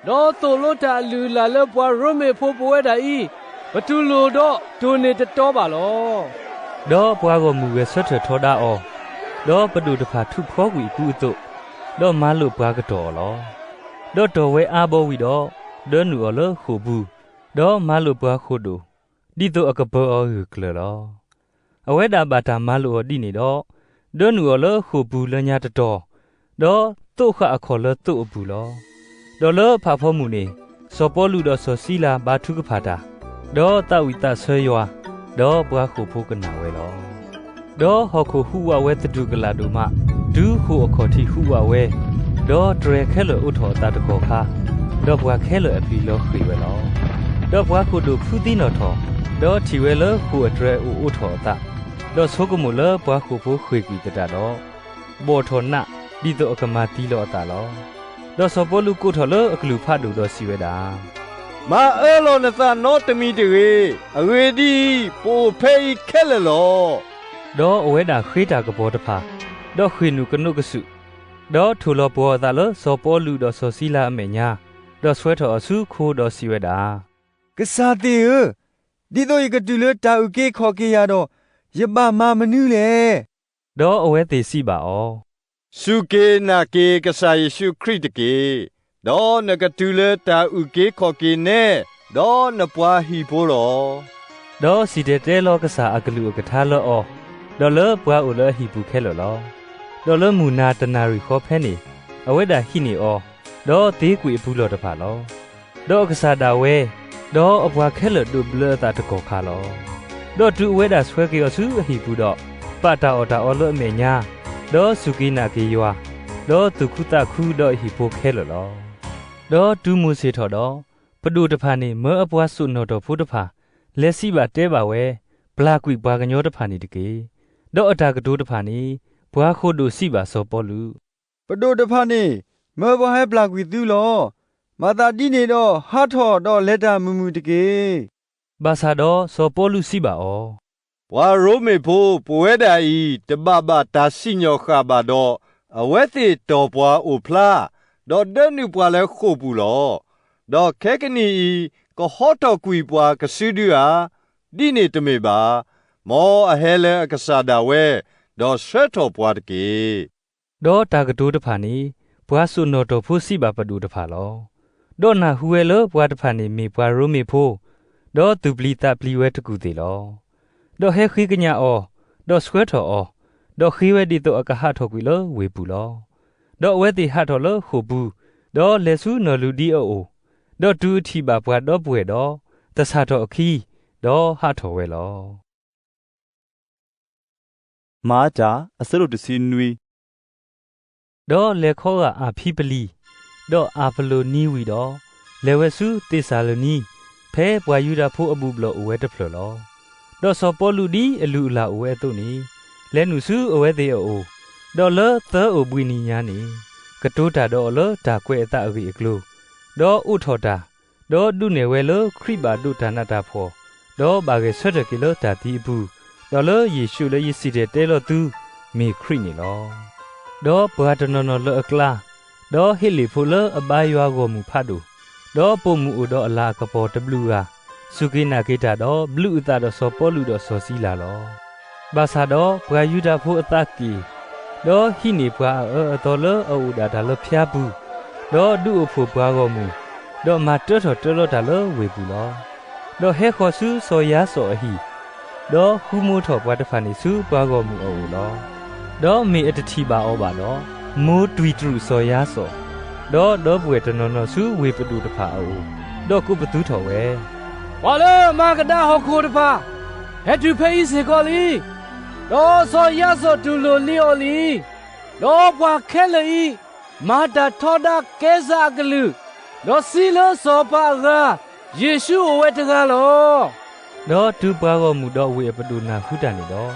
ဒီးသိၣ်လိတၢ်အလုၢ်အလၢ်လၢပှၤရိမ့ၤဖိပဝဲဒၣ်အံၤ, ပတူၢ်လိာ်ဒီးတိၢ်န့ၢ်တတီဘၣ်လီၤ. ဒီးပှၤဂီၢ်မုၢ်ဂဲၤဆၢထၢၣ်ထီဒါအီၤ, ဒီးပဒိၣ်တဖၣ်ထုးဖီကွံာ်အကူအသိး, ဒီးမၤလိာ်ပှၤကတီၢ်အီၤလီၤ. ဒီးတီၢ်ဝဲအါဘီဝံၤဒီး, ဒၢနုာ်အီၤလၢဃိာ်ပူၤ, ဒီးမၤလိာ်ပှၤဃိာ်ဒိၣ်, ဒ်သိးအကပၢၤအီၤဂၢၢ်ကျၢၤလီၤ. အဝဲဒၣ်ဘၣ်တၢ်မၤလိာ်အီၤဒ်န့ၣ်ဒီး, ဒၢနုာ်အီၤလၢဃိာ်ပူၤလၢညါတတီၤ, ဒီးသိးဃာ်အခီၣ်လၢသိးအပူၤလီၤ. ဒီးလၢဖးဖီမုၢ်န့ၣ်, စီၤပီလူးဒီးစီၤစံလၤဘါထုကဖၣ်တၢ်, ဒီးသးဝံၣ်သးဆၢယွၤ, ဒီးပှၤဃိာ်ဖိကနၣ်ဝဲလီၤ. ဒီးဟီၣ်ခိၣ်ဟူးဝးဝဲသတူၢ်ကလာ်ဒိၣ်မး, တုၤဃိာ်အခီၣ်ထံးဟူးဝးဝဲ, ဒီးတြဲၤခဲလၢာ်အိးထီၣ်အသးတကီၢ်ခါ, ဒီးပှၤခဲလၢာ်အပျံၤလီၤဃံာ်ဝဲလီၤ. ဒီးပှၤဃိာ်ဒိၣ်ဖုသံနီၣ်ထီၣ်, ဒီးထံၣ်ဝဲလၢဃိာ်အတြဲၤအိၣ်အိးထီၣ်အသး, ဒီးဆိကမိၣ်လၢပှၤဃိာ်ဖိဃ့ၢ်ကွံာ်သတးဒီး, ဘီၣ်ထီၣ်နး, ဒ်သိးအကမၤသံလီၤအသးလီၤ. ဒီးစီၤပီလူးကိးထီၣ်လၢအကလုၢ်ဖးဒိၣ်ဒီးစံးဝဲဒၣ်, မၤအၢလီၤနသးနီတမံၤတဂ့ၤ, အဂ့ၢ်ဒ်အံၤ, ပအိၣ်ဖဲအံၤခဲလၢာ်လီၤ. ဒီးအဝဲဒၣ်ဃ့တၢ်ကပီၤတဖၣ်, ဒီးဃ့ၢ်နုာ်ကနိးကစုာ်, ဒီးထိၣ်လီၤပှီၤအသးလၢစီၤပီလူးဒီးစီၤစံလၤအမဲာ်ညါ, ဒီးဆှၢထီၣ်အီၤဆူခိဒီးစံးဝဲဒၣ်, ကစၢ်သ့ၣ်ဧၢ, ဒ်သိးယကတုၤလၢတၢ်အုၣ်က့ၤခီၣ်က့ၤယၤဒီး, ယဘၣ်မၤမနုၤလဲၣ်. ဒီးအဝဲသ့ၣ်စံးဘၣ်အီၤ, စူၢ်က့ၤနာ်က့ၤကစၢ်ယ့ၣ်ၡူးခရံာ်တက့ၢ်. ဒီးနကတုၤလၢတၢ်အုၣ်က့ၤခီၣ်က့ၤနဲ, ဒီးနပှၤဟံၣ်ဖိလီၤ. ဒီးစံၣ်တဲၤတဲလီၤကစၢ်အကလုၢ်အကထါလၢအီၤ, ဒီးလၢပှၤအိၣ်လၢအဟံၣ်ပူၤခဲလၢာ်လီၤ. ဒီးလၢမုၢ်နၤတနၣ်ရံၣ်ဃီဖဲန့ၣ်, အဝဲဒၣ်ဟံးန့ၢ်အီၤ, ဒီးသ့ကွံာ်အပူၤလီၢ်တဖၣ်လီၤ. ဒီးအကစၢ်ဒၣ်ဝဲ, ဒီးအပှၤခဲလၢာ်ဒိးဘျၢအသးတကီၢ်ခါလီၤ. ဒီးတုၤအဝဲဒၣ်ဆှၢက့ၤအီၤဆူအဟံၣ်ပူၤဒီး, ပာ်တၢ်အီၣ်တၢ်အီလၢအမဲာ်ညါ, ဒီးစူၢ်က့ၤနာ်က့ၤယွၤ, ဒီးသူၣ်ခုသးခုဒီးအဟံၣ်ဖိခဲလၢာ်လီၤ. ဒီးတုၤမိၢ်ဆ့ၣ်ထီၣ်ဒီး, ပဒိၣ်တဖၣ်န့ၣ်မၢအပှၤစိာ်နီၣ်တီၢ်ဖိတဖၣ်, လဲၤစံးဘၣ်တဲဘၣ်ဝဲ, ပျၢ်ကွံာ်ပှၤကညီတဖၣ်န့ၣ်တက့ၢ်. ဒီးအတၢ်ကတိၤတဖၣ်န့ၣ်, ပှၤဃိာ်ဒိၣ်စံးဘၣ်စီၤပီလူး, ပဒိၣ်တဖၣ်န့ၣ်, မၢပှၤဟဲပျၢ်ကွံာ်သုလီၤ. မၤသးဒ်န့ၣ်ဒီးဟးထီၣ်ဒီးလဲၤတၢ်မုာ်မုာ်တက့ၢ်. ဘၣ်ဆၣ်ဒီးစီၤပီလူးစံးဘၣ်အီၤ, ပှၤရိမ့ၤဖိပဝဲဒၣ်အံၤ တဘၣ်ဘၣ်တၢ်စံၣ်ညီၣ်ဃၣ်ဘၣ်ဒီး, အဝဲသ့ၣ်တီၢ်ပှၤအိၣ်ဖျါ, ဒီးဒၢနုာ်ပှၤလၢဃိာ်ပူၤလီၤ. ဒီးခဲကနံၣ်အံၤ, ကဟီထီၣ်ကွံာ်ပှၤကစုဒုဧါ. ဒ်န့ၣ်တမ့ၢ်ဘၣ်. မ်အဟဲလၢအကစၢ်ဒၣ်ဝဲ, ဒီးဆှၢထီၣ်ပှၤတက့ၢ်. ဒီးတၢ်ကတိၤတဖၣ်န့ၣ်, ပှၤစိာ်နီၣ်တီၢ်ဖိစံးဘၣ်ပဒိၣ်တဖၣ်လီၤ. ဒီးနၢ်ဟူဝဲလၢပှၤတဖၣ်န့ၣ်မ့ၢ်ပှၤရိမ့ၤဖိ, ဒီးသူၣ်ပျံၤသးပျံၤဝဲတကူၢ်သ့ၣ်လီၤ. ဒီးဟဲဃ့ကညးအီၤ, ဒီးဆှၢထီၣ်အီၤ, ဒီးဃ့ဝဲဒ်သိးအကဟးထီၣ်ကွံာ်လၢဝ့ၢ်ပူၤလီၤ. ဒီးအဝဲသ့ၣ်ဟးထီၣ်လၢဃိာ်ပူၤ, ဒီးလဲၤဆူနီၢ်လူၤဒံအအိၣ်, ဒီးတုၤအထံၣ်ဘၣ်ပှၤဒီပုၢ်ဝဲၢ်ဒီး, သဆၣ်ထီၣ်အခံ, ဒီးဟးထီၣ်ဝဲလီၤ. မၤတၢ်အဆၢဒိၣ်တဆံနွံ. ဒီးလဲၤခီဂာ်အၤဖံပလံၣ်, ဒီးအၤပလိနံဝံၤဒီး, လဲၤဝဲဆူသ့းစၤလနံ, ဖဲပှၤယူဒၤဖိအဘူၣ်ဘျီၣ်အိၣ်ဝဲတဖျၢၣ်လီၤ. ဒီးစီၤပီလူးဒ်အလုၢ်အလၢ်အိၣ်ဝဲအသိးန့ၣ်, လဲၤနုာ်ဆူအဝဲသ့ၣ်အအိၣ်, ဒီးလၢသၢအိၣ်ဘှံးနံၤညါန့ၣ်, ကတိၤတၢ်ဒီးအီၤလၢတၢ်ကွဲးအသးအဂ့ၢ်အကျိၤ, ဒီးအိးထီၣ်တၢ်, ဒီးဒုးနဲၣ်ဝဲလၢခရံာ်ဘၣ်ဒိးတၢ်နးတၢ်ဖှီၣ်, ဒီးဘၣ်ဂဲၤဆၢထၢၣ်က့ၤလၢတၢ်သံအပူၤ, ဒီးလၢယ့ၣ်ၡူးလၢယစံၣ်တဲၤတဲလီၤသု, မ့ၢ်ခရံာ်န့ၣ်လီၤ. ဒီးပှၤတနီၤနီၤလၢအကျါ, ဒီးဟ့းလ့ၣ်ဖိလၢအဘါယွၤဂီၢ်မုၢ်ဖးဒိၣ်, ဒီးပိာ်မုၣ်အိၣ်ဒီးအလၤအကပီၤတဘျုးဂၤ, စူၢ်က့ၤနာ်က့ၤတၢ်ဒီးဘျုးအသးဒီးစီၤပီလူးဒီးစီၤစံလၤလီၤ. ဘၣ်ဆၣ်ဒီးပှၤယူဒၤဖိအသးက့ၣ်, ဒီးဟံးန့ၢ်ပှၤအအၢအသီလၢအအိၣ်ဒၣ်တၢ်လၢဖၠါပူၤ, ဒီးဒုးအိၣ်ဖှိၣ်ပှၤဂီၢ်မုၢ်, ဒီးမၤတၢထီၣ်တၢလီၤတၢ်လၢဝ့ၢ်ပူၤလီၤ. ဒီးဟဲဃီၤဆူစီၤယၤစီၤအဟံၣ်, ဒီးဃုမိးထီၣ်ပှၤတဖၣ်န့ၣ်ဆူပှၤဂီၢ်မုၢ်အအိၣ်လီၤ. ဒီးမ့ၢ်အတထံၣ်ဘၣ်အီၤဘၣ်ဒီး, မိၢ်တွံၢ်တြူာ်စီၤယၤစီၤ, ဒီးဒီပုၢ်ဝဲၢ်တနီၤနီၤဆူဝ့ၢ်ပဒိၣ်တဖၣ်အအိၣ်, ဒီးကိးပသူထီၣ်ဝဲ, ပှၤလၢအမၤကဒါဟီၣ်ခိၣ်တဖၣ်, ဟဲတုၤဖဲအံၤစ့ၢ်ကီးလံ. ဒီးစီၤယၤစီၤတူၢ်လိာ်လံအီၤလံ. ဒီးပှၤခဲလၢာ်အံၤ, မၤတၢ်ထီဒါကဲစၢ်အကလုၢ်, ဒီးစံးလၢစီၤပၤအဂၤ, ယ့ၣ်ၡူးအိၣ်ဝဲတဂၤလီၤ. ဒီးတုၤပှၤဂီၢ်မုၢ်ဒီးဝ့ၢ်အပဒိၣ်နၢ်ဟူတၢ်န့ၣ်ဒီး,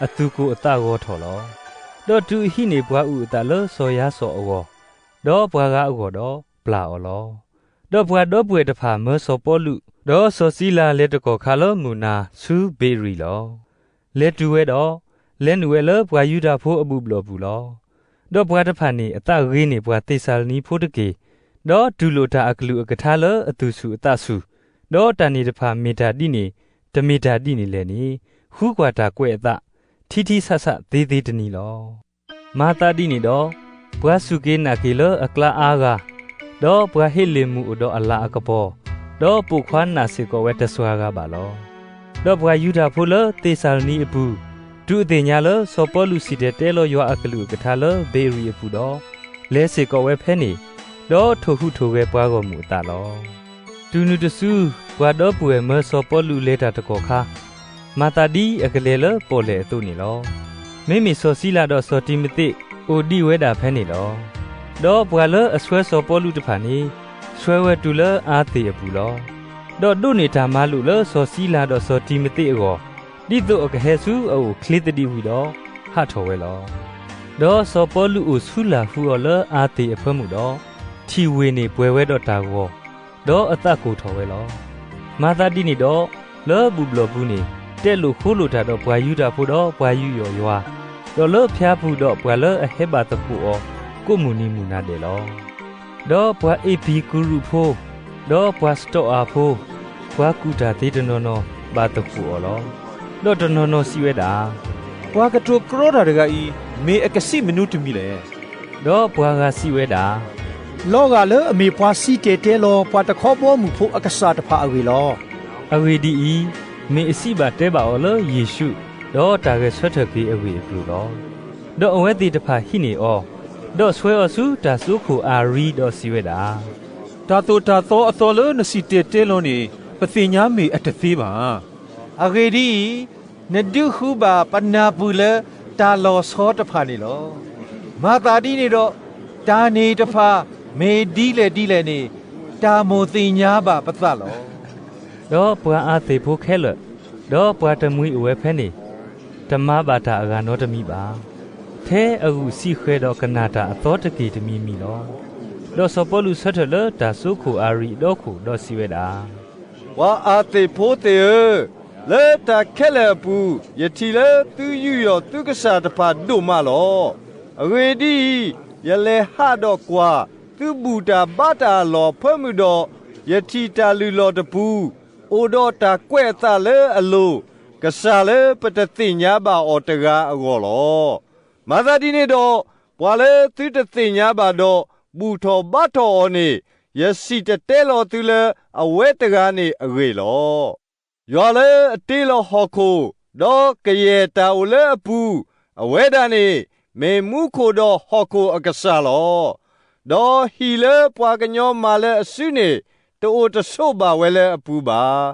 အသူၣ်ကိၢ်အသးဂီၤထီၣ်လီၤ. ဒီးတုၤအဟံးန့ၢ်ပှၤအုၣ်အသးလၢစီၤယၤစီၤအဂီၢ်, ဒီးပှၤဂၤအဂီၢ်ဒီးပျၢ်အီၤလီၤ. ဒီးပှၤဒီပုၢ်ဝဲၢ်တဖၣ်မၢစီၤပီလူး, ဒီးစီၤစံလၤလဲၤတကီၢ်ခါလၢမုၢ်နၤဆူဘ့ၤရံၤလီၤ. လဲၤတုၤဝဲဒီး, လဲၤနုာ်ဝဲလၢပှၤယူဒၤဖိအဘူၣ်ဘျီၣ်ပူၤလီၤ. ဒီးပှၤတဖၣ်န့ၣ် အသးဂ့ၤန့ၢ်ပှၤသ့းစၤလနံဖိတက့ၢ်, ဒီးတူၢ်လိာ်တၢ်အကလုၢ်အကထါလၢအသူၣ်ဆူၣ်အသးဆူၣ်, ဒီးတၢ်န့ၣ်တဖၣ်မ့ၢ်တၢ်ဒ်န့ၣ် တမ့ၢ်တၢ်ဒ်န့ၣ်လဲၣ်န့ၣ်, ဃုကွၢ်တၢ်ကွဲးအသး ထံထံဆးဆးသ့သ့တနံၤလီၤ. မၤသးဒ်န့ၣ်ဒီး, ပှၤစူၢ်က့ၤနာ်က့ၤလၢအကျါအါဂၤ, ဒီးပှၤဟ့းလ့ၣ်မုၢ်အိၣ်ဒီးအလၤအကပီၤ, ဒီးပိာ်ခွါနာ်စ့ၢ်ကီးဝဲတစွၤဂၤဘၣ်လီၤ. ဒီးပှၤယူဒၤဖိလၢသ့းစၤလနံအပူၤ, တုၤအသ့ၣ်ညါလၢစီၤပီလူးစံၣ်တဲၤတဲလီၤယွၤအကလုၢ်အကထါလၢဘ့ၤရံၤအပူၤဒီး, လဲၤစ့ၢ်ကီးဝဲဖဲန့ၣ်, ဒီးထိၣ်ဟူးထိၣ်ဂဲၤပှၤဂီၢ်မုၢ်အသးလီၤ. တုၤနုၤတစု, ပှၤဒီပုၢ်ဝဲၢ်မၢစီၤပီလူးလဲၤတၢ်တကီၢ်ခါ, မၤသးဒ်အကလဲၤလၢပီၣ်လဲၣ်အသိးန့ၣ်လီၤ. မ့မ့ၢ်စီၤစံလၤဒီးစီၤတံၤမသ့း အိၣ်ဒံးဝဲဒၣ်ဖဲန့ၣ်လီၤ. ဒီးပှၤလၢအဆှၢစီၤပီလူးတဖၣ်န့ၣ်, ဆှၢဝဲတုၤလၢအၤသ့ၤအပူၤလီၤ. ဒီးဒိးန့ၢ်တၢ်မၤလိာ်လၢစီၤစံလၤဒီးစီၤတံၤမသ့းအဂီၢ်, ဒ်သိးအကဟဲဆူအအိၣ်ချ့သဒံးဝံၤဒီး, ဟးထီၣ်ဝဲလီၤ. ဒီးစီၤပီလူးအိၣ်ဆူလၢ်ဟူအီၤလၢအၤသ့ၤအဖၢမုၢ်ဒီး, ထံၣ်ဝ့ၢ်န့ၣ်ပှဲၤဝဲဒီးတၢ်ဂီၤ, ဒီးအသးကိၢ်ထီၣ်ဝဲလီၤ. မၤသးဒ်န့ၣ်ဒီး, လၢဘူၣ်ဘျီၣ်ပူၤန့ၣ် တဲလိာ်ဃိလိာ်တၢ်ဒီးပှၤယူဒၤဖိဒီးပှၤယူးယီၣ်ယွၤ, ဒီးလၢဖၠါပူၤဒီးပှၤလၢအဟဲဘၣ်သကိးအီၤ ကိးမုၢ်နံၤမုၢ်နၤဒဲးလီၤ. ဒီးပှၤအ့ၤပံၤကူရူးဖိ, ဒီးပှၤစတီးအၤဖိ, ပှၤကူၣ်တၢ်သ့တနီၤနီၤ ဘၣ်သကိးအီၤလီၤ. ဒီးတနီၤနီၤစံးဝဲဒၣ်, ပှၤကတိၤကြီတၢ်တဂၤအံၤ မ့ၢ်အကစံးမနုၤတမံၤလဲၣ်. ဒီးပှၤဂၤစံးဝဲဒၣ်, လီၤဂာ်လၢအမ့ၢ်ပှၤစံၣ်တဲၤတဲလီၤပှၤတခီဘီမုၢ်ဖိအကစၢ်တဖၣ်အဂ့ၢ်လီၤ. အဂ့ၢ်ဒ်အံၤ, မ့ၢ်အစံးဘၣ်တဲဘၣ်အီၤလၢယ့ၣ်ၡူး, ဒီးတၢ်ဂဲၤဆၢထၢၣ်က့ၤအဂ့ၢ်အကျိၤလီၤ. ဒီးအဝဲသ့ၣ်တဖၣ်ဟံးန့ၢ်အီၤ, ဒီးဆှၢအီၤဆူတၢ်စိခိၣ်အၤရံဒီးစံးဝဲဒၣ်, တၢ်သိၣ်တၢ်သီအသီလၢနစံၣ်တဲၤတဲလီၤန့ၣ် ပသ့ၣ်ညါမ့ၢ်အတသ့ဘၣ်. အဂ့ၢ်ဒ်အံၤ, နဒုးဃုဘၣ်ပနၢ်ပၢၢ်လၢတၢ်လီၤဆီတဖၣ်န့ၣ်လီၤ. မၤသးဒ်န့ၣ်ဒီး, တၢ်န့ၣ်တဖၣ်မ့ၢ်ဒ်လဲၣ်ဒ်လဲၣ်န့ၣ်, တၢ်မိၣ်သ့ၣ်ညါဘၣ်ပသးလီၤ. ဒီးပှၤအၤသ့ၤဖိခဲလၢာ်, ဒီးပှၤတမှံၤအိၣ်ဝဲဖဲန့ၣ်, တမၤဘၣ်တၢ်အဂၤနီတမံၤဘၣ်. ထဲအဂုာ်စံးဃဲၤဒီးကနၣ်တၢ်အသီတက့ၢ်တမံၤမံၤလီၤ. ဒီးစီၤပီလူးဆၢထၢၣ်လၢတၢ်စိခိၣ်အၤရံအဒီခိၣ်ဒီးစံးဝဲဒၣ်, ပှၤအၤသ့ၤဖိသ့ၣ်ဧၢ, လၢတၢ်ခဲလၢာ်အပူၤ ယထံၣ်လၢသုယူးယီၣ်သုကစၢ်တဖၣ်ဒိၣ်မးလီၤ. အဂ့ၢ်ဒ်အံၤ, ယလဲၤဟးဒီးကွၢ်, သုဘူၣ်တၢ်ဘါတၢ်အလီၢ်အဖၢမုၢ်ဒီး, ယထံၣ်တၢ်လုၢ်လီၢ်တပူၤ, အိၣ်ဒီးတၢ်ကွဲးအသးလၢအလိၤ, ကစၢ်လၢပတသ့ၣ်ညါဘၣ်အီၤတဂၤအဂီၢ်လီၤ. မၤသးဒ်န့ၣ်ဒီး, ပှၤလၢသုတသ့ၣ်ညါဘၣ်ဒီးဘူၣ်ထီၣ်ဘါထီၣ်အီၤန့ၣ်, ယစံၣ်တဲၤတဲလီၤသုလၢအဝဲတဂၤန့ၣ်အဂ့ၢ်လီၤ. ယွၤလၢအတ့လီၤဟီၣ်ခိၣ်, ဒီးကယဲၢ်တၢ်အိၣ်လၢအပူၤ, အဝဲဒၣ်န့ၣ် မ့ၢ်မူခိၣ်ဒီးဟီၣ်ခိၣ်အကစၢ်လီၤ. ဒီးဟံၣ်လၢပှၤကညီမၤလၢအစုန့ၣ်, တအိၣ်တဆိးဘၣ်ဝဲလၢအပူၤဘၣ်.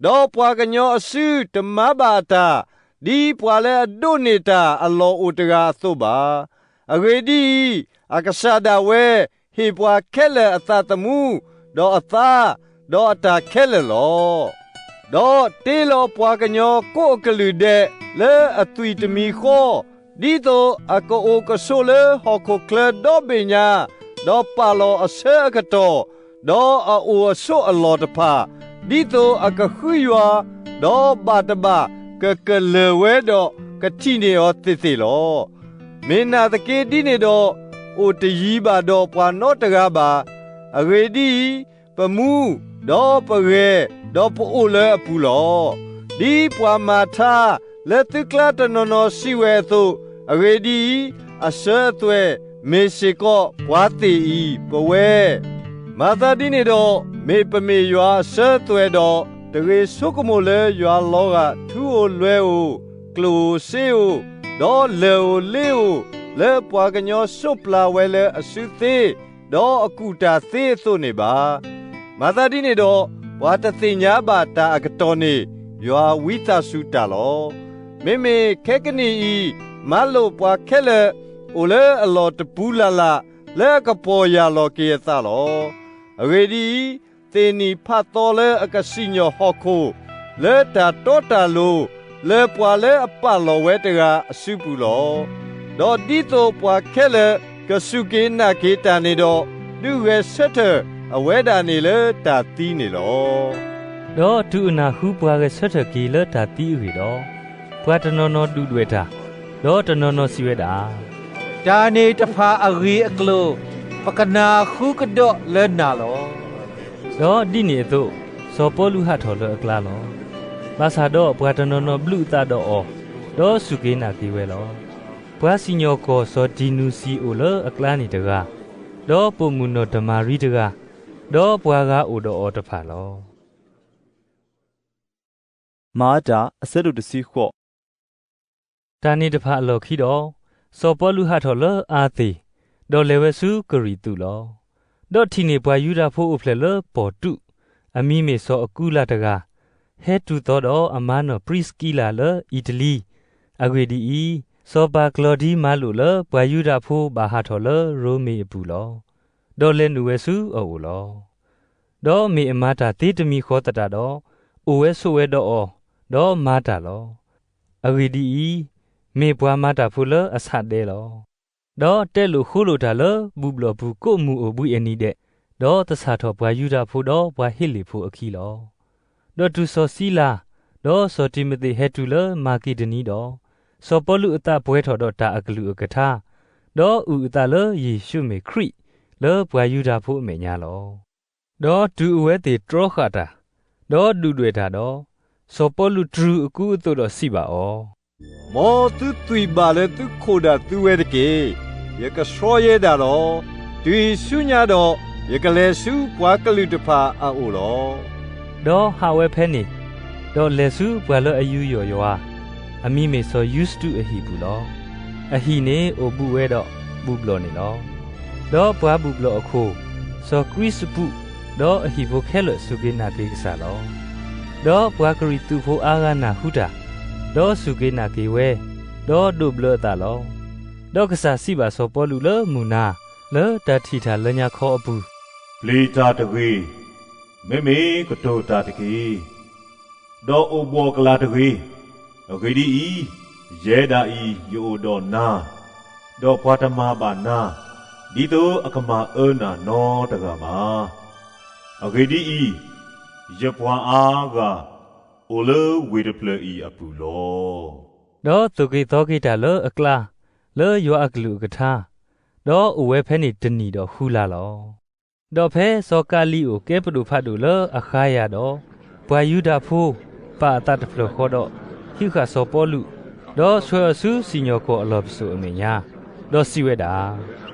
ဒီးပှၤကညီအစုတမၤဘၣ်အတၢ်, ဒ်ပှၤလၢအဒိးန့ၢ်တၢ်အလီၢ်အိၣ်တဂၤအသိးဘၣ်. အဂ့ၢ်ဒ်အံၤ, အကစၢ်ဒၣ်ဝဲဟ့ၣ်ပှၤခဲလၢာ်အသးသမူ, ဒီးအသါ, ဒီးအတၢ်ခဲလၢာ်လီၤ. ဒီးတ့လီၤပှၤကညီကိးအကလုာ်ဒဲးလၢအသွံၣ်တမံၤဃီ, ဒ်သိးအကအိၣ်ကဆိးလၢဟီၣ်ခိၣ်ချၢဒီဘ့ၣ်ညါ, ဒီးပာ်လီၤအဆၢအကတီၢ်, ဒီးအအိၣ်အဆိးအလီၢ်တဖၣ်, ဒ်သိးအကဃုယွၤ, ဒီးဘၣ်တဘၣ်ကကလၢၤဝဲဒီးကထံၣ်န့ၢ်အီၤသ့ၣ်သ့ၣ်လီၤ. မ့ၢ်နာ်သက့ဒ်န့ၣ်ဒီး, အိၣ်တယံၤဘၣ်ဒီးပှၤနီတဂၤဘၣ်. အဂ့ၢ်ဒ်အံၤ, ပမူ, ဒီးပဂဲၤ, ဒီးပအိၣ်လၢအပူၤလီၤ. ဒ်ပှၤမၤထါလၢသုကျါတနီၤနီၤစံးဝဲအသိး, အဂ့ၢ်ဒ်အံၤ, အစၢၤအသွဲၣ်မ့ၢ်စ့ၢ်ကီးပှၤသ့ၣ်အံၤ, ပဝဲ မၤသးဒ်န့ၣ်ဒီး, မ့ၢ်ပမ့ၢ်ယွၤအစၢၤအသွဲၣ်ဒီး, တဂ့ၤဆိကမိၣ်လၢယွၤလီၤဂာ်ထူဧိၤလွဲဧိၤ, ကျိၣ်ဧိၤစ့ဧိၤ, ဒီးလၢၢ်ဧိၤလ့ဧိၤ, လၢပှၤကညီစိးပျၤဝဲလၢအစုသ့, ဒီးအကူၣ်တၢ်သ့အသိးန့ၣ်ဘၣ်. မၤသးဒ်န့ၣ်ဒီး, ပှၤတသ့ၣ်ညါဘၣ်တၢ်အကတီၢ်န့ၣ်, ယွၤဝံသးစူၤတၢ်လီၤ. မ့မ့ၢ်ခဲကနံၣ်အံၤ, မၤလိာ်ပှၤခဲလၢာ်အိၣ်လၢအလီၢ်တပူၤလၢ်လၢ်, လၢအကပီၢ်ယၢ်လီၤက့ၤအသးလီၤ. အဂ့ၢ်ဒ်အံၤ, သ့ၣ်နံၣ်ဖးသီလၢအကစံၣ်ညီၣ်ဟီၣ်ခိၣ်, လၢတၢ်တီတၢ်လိၤ, လၢပှၤလၢအပာ်လီၤဝဲတဂၤအစုပူၤလီၤ. ဒီးဒ်သိးပှၤခဲလၢာ်ကစူၢ်က့ၤနာ်က့ၤတၢ်န့ၣ်ဒီး, ဒုးဂဲၤဆၢထၢၣ်အဝဲဒၣ်န့ၣ်လၢတၢ်သံန့ၣ်လီၤ. ဒီးတုၤအနၢ်ဟူပှၤဂဲၤဆၢထၢၣ်က့ၤလၢတၢ်သံအဂ့ၢ်ဒီး, ပှၤတနီၤနီၤဒုၣ်ဒွဲၣ်တၢ်, ဒီးတနီၤနီၤစံးဝဲဒၣ်, တၢ်န့ၣ်တဖၣ်အဂ့ၢ်အကျိၤ ပကနၢ်ဟူကဒီးလၢနၤလီၤ. ဒီးဒ်န့ၣ်အသိး, စီၤပီလူးဟးထီၣ်လၢအကျါလီၤ. ဘၣ်ဆၣ်ဒီးပှၤတနီၤနီၤဘျုးအသးဒီးအီၤ, ဒီးစူၢ်က့ၤနာ်က့ၤဝဲလီၤ. ပှၤစံၣ်ညီၣ်ကွီၢ်စီၤဒံၤနူစံအိၣ်လၢအကျါန့ၣ်တဂၤ, ဒီးပိာ်မုၣ်နီၢ်တမၤရံတဂၤ, ဒီးပှၤဂၤအိၣ်ဒီးအီၤတဖၣ်လီၤ. မၤအတၢ် အဆၢဒိၣ်တဆံဃိး. တၢ်န့ၣ်တဖၣ်အလီၢ်ခံဒီး, စီၤပီလူးဟးထီၣ်လၢအၤသ့ၣ်, ဒီးလဲၤဝဲဆူကရံၣ်သူးလီၤ. ဒီးထံၣ်န့ၢ်ပှၤယူဒၤဖိအိၣ်ဖျဲၣ်လၢပီၣ်တူး, အမံၤမ့ၢ်စီၤအကူလၤတဂၤ, ဟဲတုၤသီဒီးအမါနီၢ်ပြံစကံလၤလၢအံၤတလံ. အဂ့ၢ်ဒ်အံၤ, စီၤပၤကျီၤဒံမၤလိာ်လၢပှၤယူဒၤဖိဘၣ်ဟးထီၣ်လၢရိမ့ၤအပူၤလီၤ. ဒီးလဲၤနုာ်ဝဲဆူအအိၣ်လီၤ. ဒီးမ့ၢ်အမၤတၢ်သ့တမံၤဃီသတးဒီး, အိၣ်ဝဲဆိးဝဲဒီးအီၤ, ဒီးမၤတၢ်လီၤ. အဂ့ၢ်ဒ်အံၤ, မ့ၢ်ပှၤမၤတၢ်ဖိလၢအဆးဒဲလီၤ. ဒီးတဲလိာ်ဃိလိာ်တၢ်လၢဘူၣ်ဘျီၣ်ပူၤကိးမုၢ်အိၣ်ဘှံးအနံၤဒဲး, ဒီးသဆၣ်ထီၣ်ပှၤယူဒၤဖိဒီးပှၤဟ့လ့ၣ်ဖိအခံလီၤ. ဒီးတုၤစီၤစံလၤ, ဒီးစီၤတံၤမသ့းဟဲတုၤလၢမၤက့ဒနံဒီး, စီၤပီလူးအသးပှဲၤထီၣ်ဒီးတၢ်အကလုၢ်အကထါ, ဒီးအုၣ်အသးလၢယ့ၣ်ၡူးမ့ၢ်ခရံာ်လၢပှၤယူဒၤဖိအမဲာ်ညါလီၤ. ဒီးတုၤအဝဲသ့ၣ်တြီဃာ်တၢ်, ဒီးဒုၣ်ဒွဲၣ်တၢ်ဒီး, စီၤပီလူးတြူာ်အကူအသိးဒီးစံးဘၣ်အီၤ, မ်သုသွံၣ်ဘၣ်လၢသုခိၣ်ဒၣ်သုဝဲတက့ၢ်. ယကဆှီယဲဒၣ်လီၤ. တုၤအံၤဆူညါဒီး, ယကလဲၤဆူပှၤကလုာ်တဖၣ်အအိၣ်လီၤ. ဒီးဟးဝဲဖဲန့ၣ်, ဒီးလဲၤဆူပှၤလၢအယူးယီၣ်ယွၤ, အမံၤမ့ၢ်စီၤယူစတူးအဟံၣ်ပူၤလီၤ. အဟံၣ်န့ၣ်အိၣ်ဘူးဝဲဒီးဘူၣ်ဘျီၣ်န့ၣ်လီၤ. ဒီးပှၤဘူၣ်ဘျီၣ်အခိၣ်, စီၤကရံစပူး, ဒီးအဟံၣ်ဖိခဲလၢာ်စူၢ်က့ၤနာ်က့ၤကစၢ်လီၤ. ဒီးပှၤကရံၣ်သူးဖိအါဂၤနၢ်ဟူတၢ်, ဒီးစူၢ်က့ၤနာ်က့ၤဝဲ, ဒီးဒိးဘျၢအသးလီၤ. ဒီးကစၢ်စံးဘၣ်စီၤပီလူးလၢမုၢ်နၤ, လၢတၢ်ထံၣ်တၢ်လၢညါခီအပူၤ, ပျံၤတၢ်တဂ့ၤ, မ့မ့ၢ်ကတိၤတၢ်တက့ၢ်. ဒီးအိၣ်ဘှီၣ်ကလာ်တဂ့ၤ. အဂ့ၢ်ဒ်အံၤ, ယဲဒၣ်အံၤယအိၣ်ဒီးနၤ, ဒီးပှၤတမၤဘၣ်နၤ, ဒ်သိးအကမၤအၢနၤနီတဂၤဘၣ်. အဂ့ၢ်ဒ်အံၤ, ယပှၤအါဂၤအိၣ်လၢဝ့ၢ်တဖျၢၣ်အံၤအပူၤလီၤ. ဒီးသိၣ်က့ၤသီက့ၤတၢ်လၢအကျါ, လၢယွၤအကလုၢ်အကထါ, ဒီးအိၣ်ဝဲဖဲန့ၣ်တနံၣ်ဒီးဃုလါလီၤ. ဒီးဖဲစီၤကၤလံၤအိၣ်ကဲပဒိၣ်ဖးဒိၣ်လၢအဃါယၤဒီး, ပှၤယူဒၤဖိပာ်အသးတဖျၢၣ်ဃီဒီး, ဟံးဃာ်စီၤပီလူး, ဒီးဆှၢအီၤဆူစံၣ်ညီၣ်ကွီၢ်အလီၢ်ပစိာ်အမဲာ်ညါ, ဒီးစံးဝဲဒၣ်,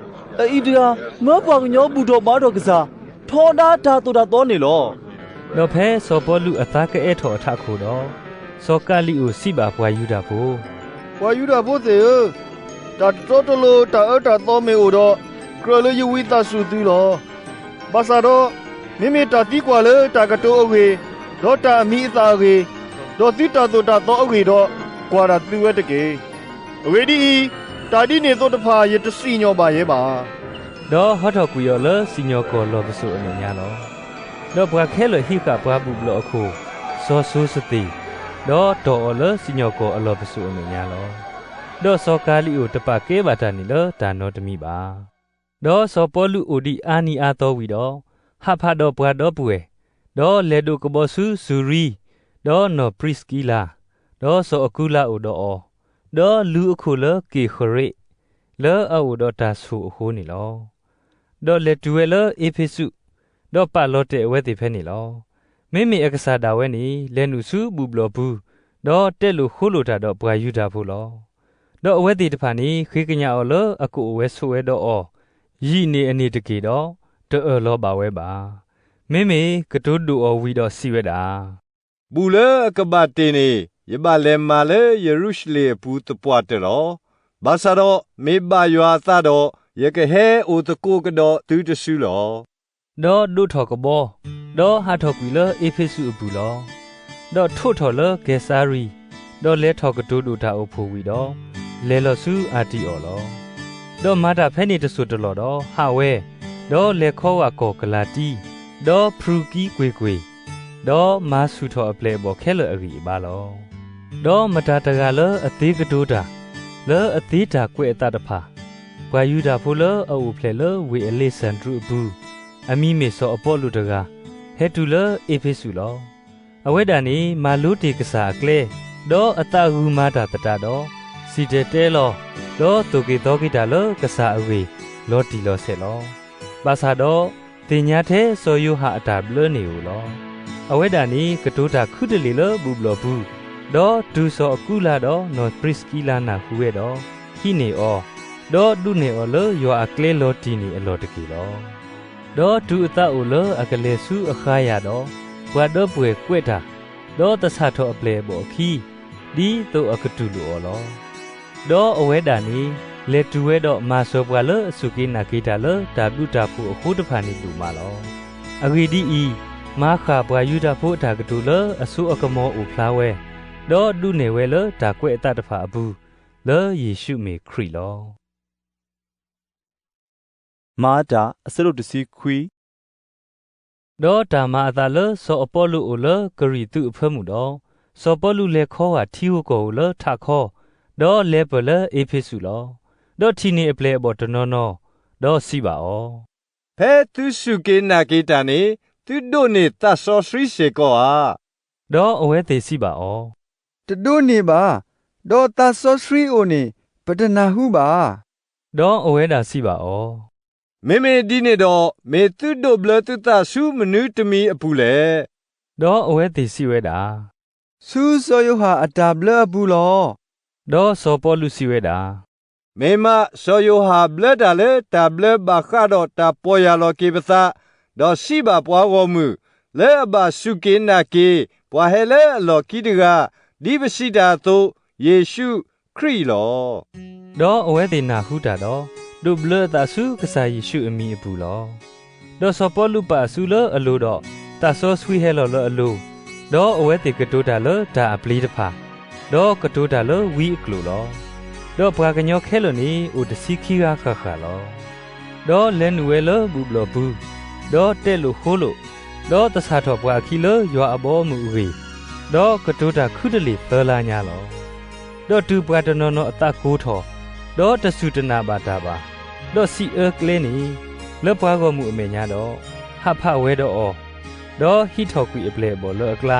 အအံၤတဂၤ မၢပှၤကညီဘူၣ်ထီၣ်ဘါထီၣ်ကစၢ်, ထီဒါတၢ်သိၣ်တၢ်သီန့ၣ်လီၤ. ဒီးဖဲစီၤပီလူးအသါကအဲၣ်ထီၣ်အထးခိၣ်ဒီး, စီၤကၤလံၤအိၣ်စံးဘၣ်ပှၤယူဒၤဖိ, ပှၤယူဒၤဖိသ့ၣ်ဧၢ, တၢ်တတီတလိၤတၢ်အၢတၢ်သီမ့ၢ်အိၣ်ဒီး, ကြၢးလၢယဝံသးစူၤသုလီၤ. ဘၣ်ဆၣ်ဒီး, မ့မ့ၢ်တၢ်သံကွၢ်လၢတၢ်ကတိၤအဂ့ၢ်, ဒီးတၢ်အမံၤအသၣ်အဂ့ၢ်, ဒီးသုတၢ်သိၣ်တၢ်သီအဂ့ၢ်ဒီး, ကွၢ်တၢ်သုဝဲတက့ၢ်. အဂ့ၢ်ဒ်အံၤ, တၢ်ဒ်န့ၣ်အသိးတဖၣ်ယတစံၣ်ညီၣ်ဘၣ်ယဲဘၣ်. ဒီးဟီထီၣ်ကွံာ်အီၤလၢစံၣ်ညီၣ်ကွီၢ်လီၢ်ပစိာ်အမဲာ်ညါလီၤ. ဒီးပှၤခဲလၢာ်ဟံးဃာ်ပှၤဘူၣ်ဘျီၣ်အခိၣ်, စီၤစိၤစသ့ၣ်, ဒီးတီၢ်အီၤလၢစံၣ်ညီၣ်ကွီၢ်အလီၢ်ပစိာ်အမဲာ်ညါလီၤ. ဒီးစီၤကၤလံၤအိၣ်တပာ်ကဲဘၣ်တၢ်န့ၣ်လၢတၢ်နီတမံၤဘၣ်. ဒီးစီၤပီလူးအိၣ်ဒံးအါနံၤအါသီဝံၤဒီး, ဟးဖးဒီးပှၤဒီပုၢ်ဝဲၢ်, ဒီးလဲၤဒိးကဘီဆူစူၤရံ, ဒီးနီၢ်ပြံစကံလၤ, ဒီးစီၤအကူလၤအိၣ်ဒီးအီၤ, ဒီးလူၤအခိၣ်လၢက့ၢ်ဃရ့း, လၢအအိၣ်ဒီးတၢ်ဆိၣ်အဃိန့ၣ်လီၤ. ဒီးလဲၤတုၤဝဲလၢအ့းဖ့းစူး, ဒီးပာ်လီၤတဲာ်အဝဲသ့ၣ်ဖဲန့ၣ်လီၤ. မ့မ့ၢ်အကစၢ်ဒၣ်ဝဲန့ၣ် လဲၤနုာ်ဆူဘူၣ်ဘျီၣ်ပူၤ, ဒီးတဲလိာ်ဃိလိာ်တၢ်ဒီးပှၤယူဒၤဖိလီၤ. ဒီးအဝဲသ့ၣ်တဖၣ်န့ၣ် ဃ့ကညးအီၤလၢအကအိၣ်ဝဲဆိးဝဲဒီးအီၤ, ယံာ်န့ၢ်အန့ၣ်တက့ၢ်ဒီး, တအၢၣ်လီၤဘၣ်ဝဲဘၣ်. မ့မ့ၢ်ကတိၤဒိၣ်အီၤဝံၤဒီးစံးဝဲဒၣ်, ဘူၣ်လၢအကဘၣ်တ့ၢ်န့ၣ် ယဘၣ်လဲၤမၤလၢယရူၤၡလ့ၣ်အပူၤသပှၢ်တၢၢ်လီၤ. ဘၣ်ဆၣ်ဒီး, မ့ၢ်ဘၣ်ယွၤအသးဒီး, ယကဟဲအိၣ်သကိးကဒီးသုတစုလီၤ. ဒီးဒိးထီၣ်ကဘီ, ဒီးဟးထီၣ်ကွံာ်လၢအ့းဖ့းစူးအပူၤလီၤ. ဒီးထိးထီၣ်လၢကဲစၤရံၤ, ဒီးလဲၤထီၣ်ကတိၤဒိၣ်တၢ်အိၣ်ဖှိၣ်ဝံၤဒီး, လဲၤလီၤဆူအၤတံအီၤလီၤ. ဒီးမၤတၢ်ဖဲန့ၣ်တစိၢ်တလီၢ်ဒီးဟးဝဲ, ဒီးလဲၤခီဂာ်ကီၢ်ကလၤတံ, ဒီးဖရူၤကံကွ့ၢ်ကွ့ၢ်, ဒီးမၤဆူၣ်ထီၣ်အပျဲၢ်အဘီၣ်ခဲလၢာ်အဂံၢ်အဘါလီၤ. ဒီးမတၤတဂၤလၢအသ့ကတိၤတၢ်, လၢအသ့တၢ်ကွဲးအသးတဖၣ်, ပှၤယူဒၤဖိလၢအအိၣ်ဖျဲၣ်လၢဝ့ၢ်အလ့းစၤဒြူးအပူၤ, အမံၤမ့ၢ်စီၤအပီလူးတဂၤ, ဟဲတုၤလၢအ့းဖ့းစူးလီၤ. အဝဲဒၣ်န့ၣ် မၤလိတ့ၢ်ကစၢ်အကျဲ, ဒီးအသးဂုာ်မၤတၢ်သတးဒီး, စံၣ်တဲၤတဲလီၤ, ဒီးသိၣ်က့ၤသီက့ၤတၢ်လၢကစၢ်အဂ့ၢ် လီၤတံၢ်လီၤဆဲးလီၤ. ဘၣ်ဆၣ်ဒီး, သ့ၣ်ညါထဲစီၤယိၤဟၣ်အတၢ်ဘျၢန့ၣ်ဧိၤလီၤ. အဝဲဒၣ်န့ၣ် ကတိၤတၢ်ခုတလ့ၢ်လၢဘူၣ်ဘျီၣ်ပူၤ, ဒီးတုၤစီၤအကူလါဒီးနီၢ်ပြံးစကံလါနၢ်ဟူဝဲဒီး, ဟံးန့ၢ်အီၤ, ဒီးဒုးနဲၣ်အီၤလၢယွၤအကျဲလီၤတံၢ်န့ၣ်အလီၢ်တက့ၢ်လီၤ. ဒီးတုၤအသးအိၣ်လၢအကလဲၤဆူအခါယၢ်ဒီး, ပှၤဒီပုၢ်ဝဲၢ်ကွဲးတၢ်, ဒီးသဆၣ်ထီၣ်အပျဲၢ်အဘီၣ်အခံ, ဒ်သိးအကတူၢ်လိာ်အီၤလီၤ. ဒီးအဝဲဒၣ်န့ၣ် လဲၤတူၢ်ဝဲဒီးမၤစၢၤပှၤလၢအစူၢ်က့ၤနာ်က့ၤတၢ်လၢတၢ်ဘျုးတၢ်ဖှိၣ်အဃိတဖၣ်န့ၣ်ဒိၣ်မးလီၤ. အဂ့ၢ်ဒ်အံၤ, မၤဃၣ်ပှၤယူဒၤဖိအတၢ်ကတိၤလၢအစိအကမီၤအိၣ်ဖျါဝဲ, ဒီးဒုးနဲၣ်ဝဲလၢတၢ်ကွဲးအသးတဖၣ်အပူၤ, လၢယ့ၣ်ၡူးမ့ၢ်ခရံာ်လီၤ. မၤတၢ် အဆၢဒိၣ်တဆံခွံ. ဒီးတၢ်မၤအသးလၢစီၤအပီလူးအိၣ်လၢကရံၣ်သူးအဖၢမုၢ်ဒီး, စီၤပီလူးလဲၤခီဂာ်ထံဧိၤကီၢ်ဧိၤလၢထးခီ, ဒီးလဲၤပၢၢ်လၢအ့းဖ့းစူးလီၤ. ဒီးထံၣ်န့ၢ်အပျဲၢ်အဘီၣ်တနီၤနီၤ, ဒီးစံးဘၣ်အီၤ, ဖဲသုစူၢ်က့ၤနာ်က့ၤတၢ်န့ၣ်, သုဒိးန့ၢ်သးစီဆှံစ့ၢ်ကီးဧါ. ဒီးအဝဲသ့ၣ်စံးဘၣ်အီၤ, တဒိးန့ၢ်ဘၣ်, ဒီးသးစီဆှံအိၣ်န့ၣ် ပတနၢ်ဟူဘၣ်. ဒီးအဝဲဒၣ်စံးဘၣ်အီၤ, မ့မ့ၢ်ဒ်န့ၣ်ဒီး, မ့ၢ်သုဒိးဘျၢသုသးဆူမနုၤတမံၤအပူၤလဲၣ်. ဒီးအဝဲသ့ၣ်စံးဝဲဒၣ်, ဆူစီၤယိၤဟၣ်အတၢ်ဘျၢအပူၤလီၤ. ဒီးစီၤပီလူးစံးဝဲဒၣ်, မ့ၢ်မး, စီၤယိၤဟၣ်ဘျၢတၢ်လၢတၢ်ဘျၢဘၣ်ဃးဒီးတၢ်ပီၢ်ယၢ်လီၤက့ၤပသး, ဒီးစံးဘၣ်ပှၤဂီၢ်မုၢ်, လၢအဘၣ်စူၢ်က့ၤနာ်က့ၤပှၤဟဲလၢအလီၢ်ခံတဂၤ, ဒ်ပစံးတၢ်အသိး, ယ့ၣ်ၡူးခရံာ်လီၤ. ဒီးအဝဲသ့ၣ်နၢ်ဟူတၢ်ဒီး, ဒိးဘျၢအသးဆူကစၢ်ယ့ၣ်ၡူးအမံၤအပူၤလီၤ. ဒီးစီၤပီလူးပာ်အစုလၢအလိၤဒီး, သးစီဆှံဟဲလီၤလၢအလိၤ, ဒီးအဝဲသ့ၣ်ကတိၤတၢ်လၢတၢ်အပျ့ၤတဖၣ်, ဒီးကတိၤတၢ်လၢဝံအကျိာ်လီၤ. ဒီးပှၤကညီခဲလၢာ်န့ၣ် အိၣ်တဆံခံဂၤဃၣ်ဃၣ်လီၤ. ဒီးလဲၤနုာ်ဝဲလၢဘူၣ်ဘျီၣ်ပူၤ, ဒီးတဲလိာ်ဃိလိာ်, ဒီးသဆၣ်ထီၣ်ပှၤအခံလၢယွၤအဘီအမုၢ်အဂ့ၢ်, ဒီးကတိၤတၢ်ခုတလ့ၢ်သၢလါညါလီၤ. ဒီးတုၤပှၤတနီၤနီၤအသးကိၤထီၣ်, ဒီးတစူၢ်တနာ်ဘၣ်တၢ်ဘၣ်, ဒီးစံးအၢကျဲန့ၣ်, လၢပှၤဂီၢ်မုၢ်အမဲာ်ညါဒီး, ဟးဖးဝဲဒီးအီၤ, ဒီးဟံးထီၣ်ကွံာ်အပျဲၢ်အဘီၣ်လၢအကျါ,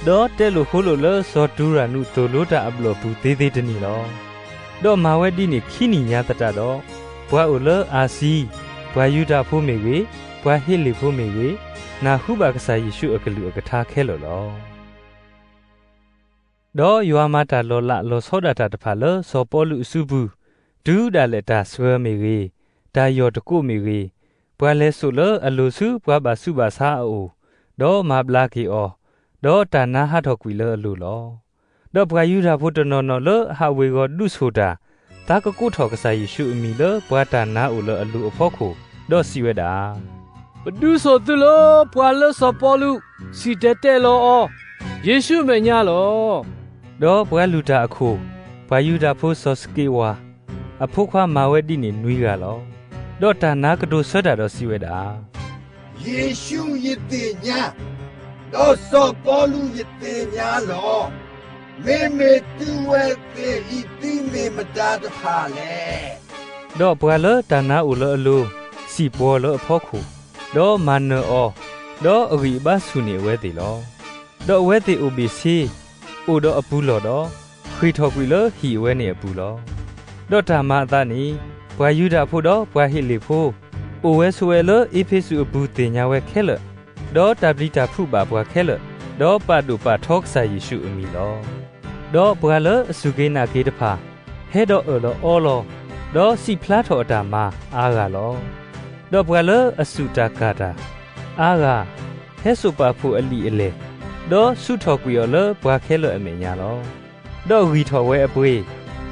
ဒီးတဲလိာ်ဃိလိာ်လၢစီၤတူရၤနူးသိၣ်လိတၢ်အဘျီၣ်ပူၤသ့သ့တနံၤလီၤ. ဒီးမၤဝဲဒ်န့ၣ်ခံနံၣ်ညါသတးဒီး, ပှၤအိၣ်လၢအၤစံ, ပှၤယူဒၤဖိမ့ၢ်ဂ့ၤ, ပှၤဟ့းလ့ၣ်ဖိမ့ၢ်ဂ့ၤ, နၢ်ဟူဘၣ်ကစၢ်ယ့ၣ်ၡူးအကလုၢ်အကထါခဲလၢာ်လီၤ. ဒီးယွၤမၤတၢ်လီၤလးလီၤဆီဒၣ်တၢ်တဖၣ်လၢစီၤပီလူးအစုပူၤ, တုၤဒၣ်လဲာ်တၢ်စှၢၤမ့ၢ်ဂ့ၤ, တၢ်ယီၢ်တကိးမ့ၢ်ဂ့ၤ, ပှၤလဲၤစိာ်လၢအလိၤဆူပှၤဘၣ်ဆူးဘၣ်ဆါအအိၣ်, ဒီးမၤဘျါက့ၤအီၤ, ဒီးတၢ်နါဟးထီၣ်ကွံာ်လၢအလိၤလီၤ. ဒီးပှၤယူဒၤဖိတနီၤနီၤလၢအဟးဝ့ၤဝီၤဒုးဆိၣ်တၢ်, သးကကိးထီၣ်ကစၢ်ယ့ၣ်ၡူးအမံၤလၢပှၤတၢ်နါအိၣ်လၢအလိၤအဖီခိၣ်, ဒီးစံးဝဲဒၣ်, ပဒုးဆိၣ်သုလၢပှၤလၢစီၤပီလူးစံၣ်တဲၤတဲလီၤအီၤ, ယ့ၣ်ၡူးအမဲာ်ညါလီၤ. ဒီးပှၤလုၢ်တၢ်အခိၣ်, ပှၤယူဒၤဖိစီၤစက့းဝၤ, အဖိခွါမၤဝဲဒ်န့ၣ်နွံဂၤလီၤ. ဒီးတၢ်နါကတိၤဆၢတၢ်ဒီးစံးဝဲဒၣ်, ယ့ၣ်ၡူးယသ့ၣ်ညါ, ဒီးစီၤပီလူးယသ့ၣ်ညါလီၤ. မ့မ့ၢ်သုဝဲသ့ၣ်အံၤသုမ့ၢ်မတၤတဖၣ်လဲၣ်. ဒီးပှၤလၢတၢ်နါအိၣ်လၢအလိၤ, စံၣ်ပှီၤလၢအဖီခိၣ်, ဒီးမၤနၢၤအီၤ, ဒီးအဂံၢ်အဘါဆူၣ်န့ၢ်အဝဲသ့ၣ်လီၤ. ဒီးအဝဲသ့ၣ်အိၣ်ဘ့ၣ်ဆ့, အိၣ်ဒီးအပူၤလီၢ်ဒီး, ဃ့ၢ်ထီၣ်ကွံာ်လၢဟံၣ်အဝဲန့ၣ်အပူၤလီၤ. ဒီးတၢ်မၤအသးန့ၣ်, ပှၤယူဒၤဖိဒီးပှၤဟ့းလ့ၣ်ဖိ, အိၣ်ဝဲဆိးဝဲလၢအ့းဖ့းစူးအပူၤသ့ၣ်ညါဝဲခဲလၢာ်, ဒီးတၢ်ပျံၤတၢ်ဖုးဘၣ်ပှၤခဲလၢာ်, ဒီးပာ်ဒိၣ်ပာ်ထီကစၢ်ယ့ၣ်ၡူးအမံၤလီၤ. ဒီးပှၤလၢအစူၢ်က့ၤနာ်က့ၤတဖၣ်, ဟဲဒီးအၢၣ်လီၤအီလီၤ, ဒီးစံးဖျါထီၣ်အတၢ်မၤအါဂၤလီၤ. ဒီးပှၤလၢအစူၢ်တၢ်ကၢ်တၢ်, အါဂၤ, ဟဲစိာ်ပာ်ဖှိၣ်အလံာ်အလဲၢ်, ဒီးဆူးထီၣ်ကွံာ်အီၤလၢပှၤခဲလၢာ်အမဲာ်ညါလီၤ. ဒီးဂံၢ်ထီၣ်ဝဲအပှ့ၤ,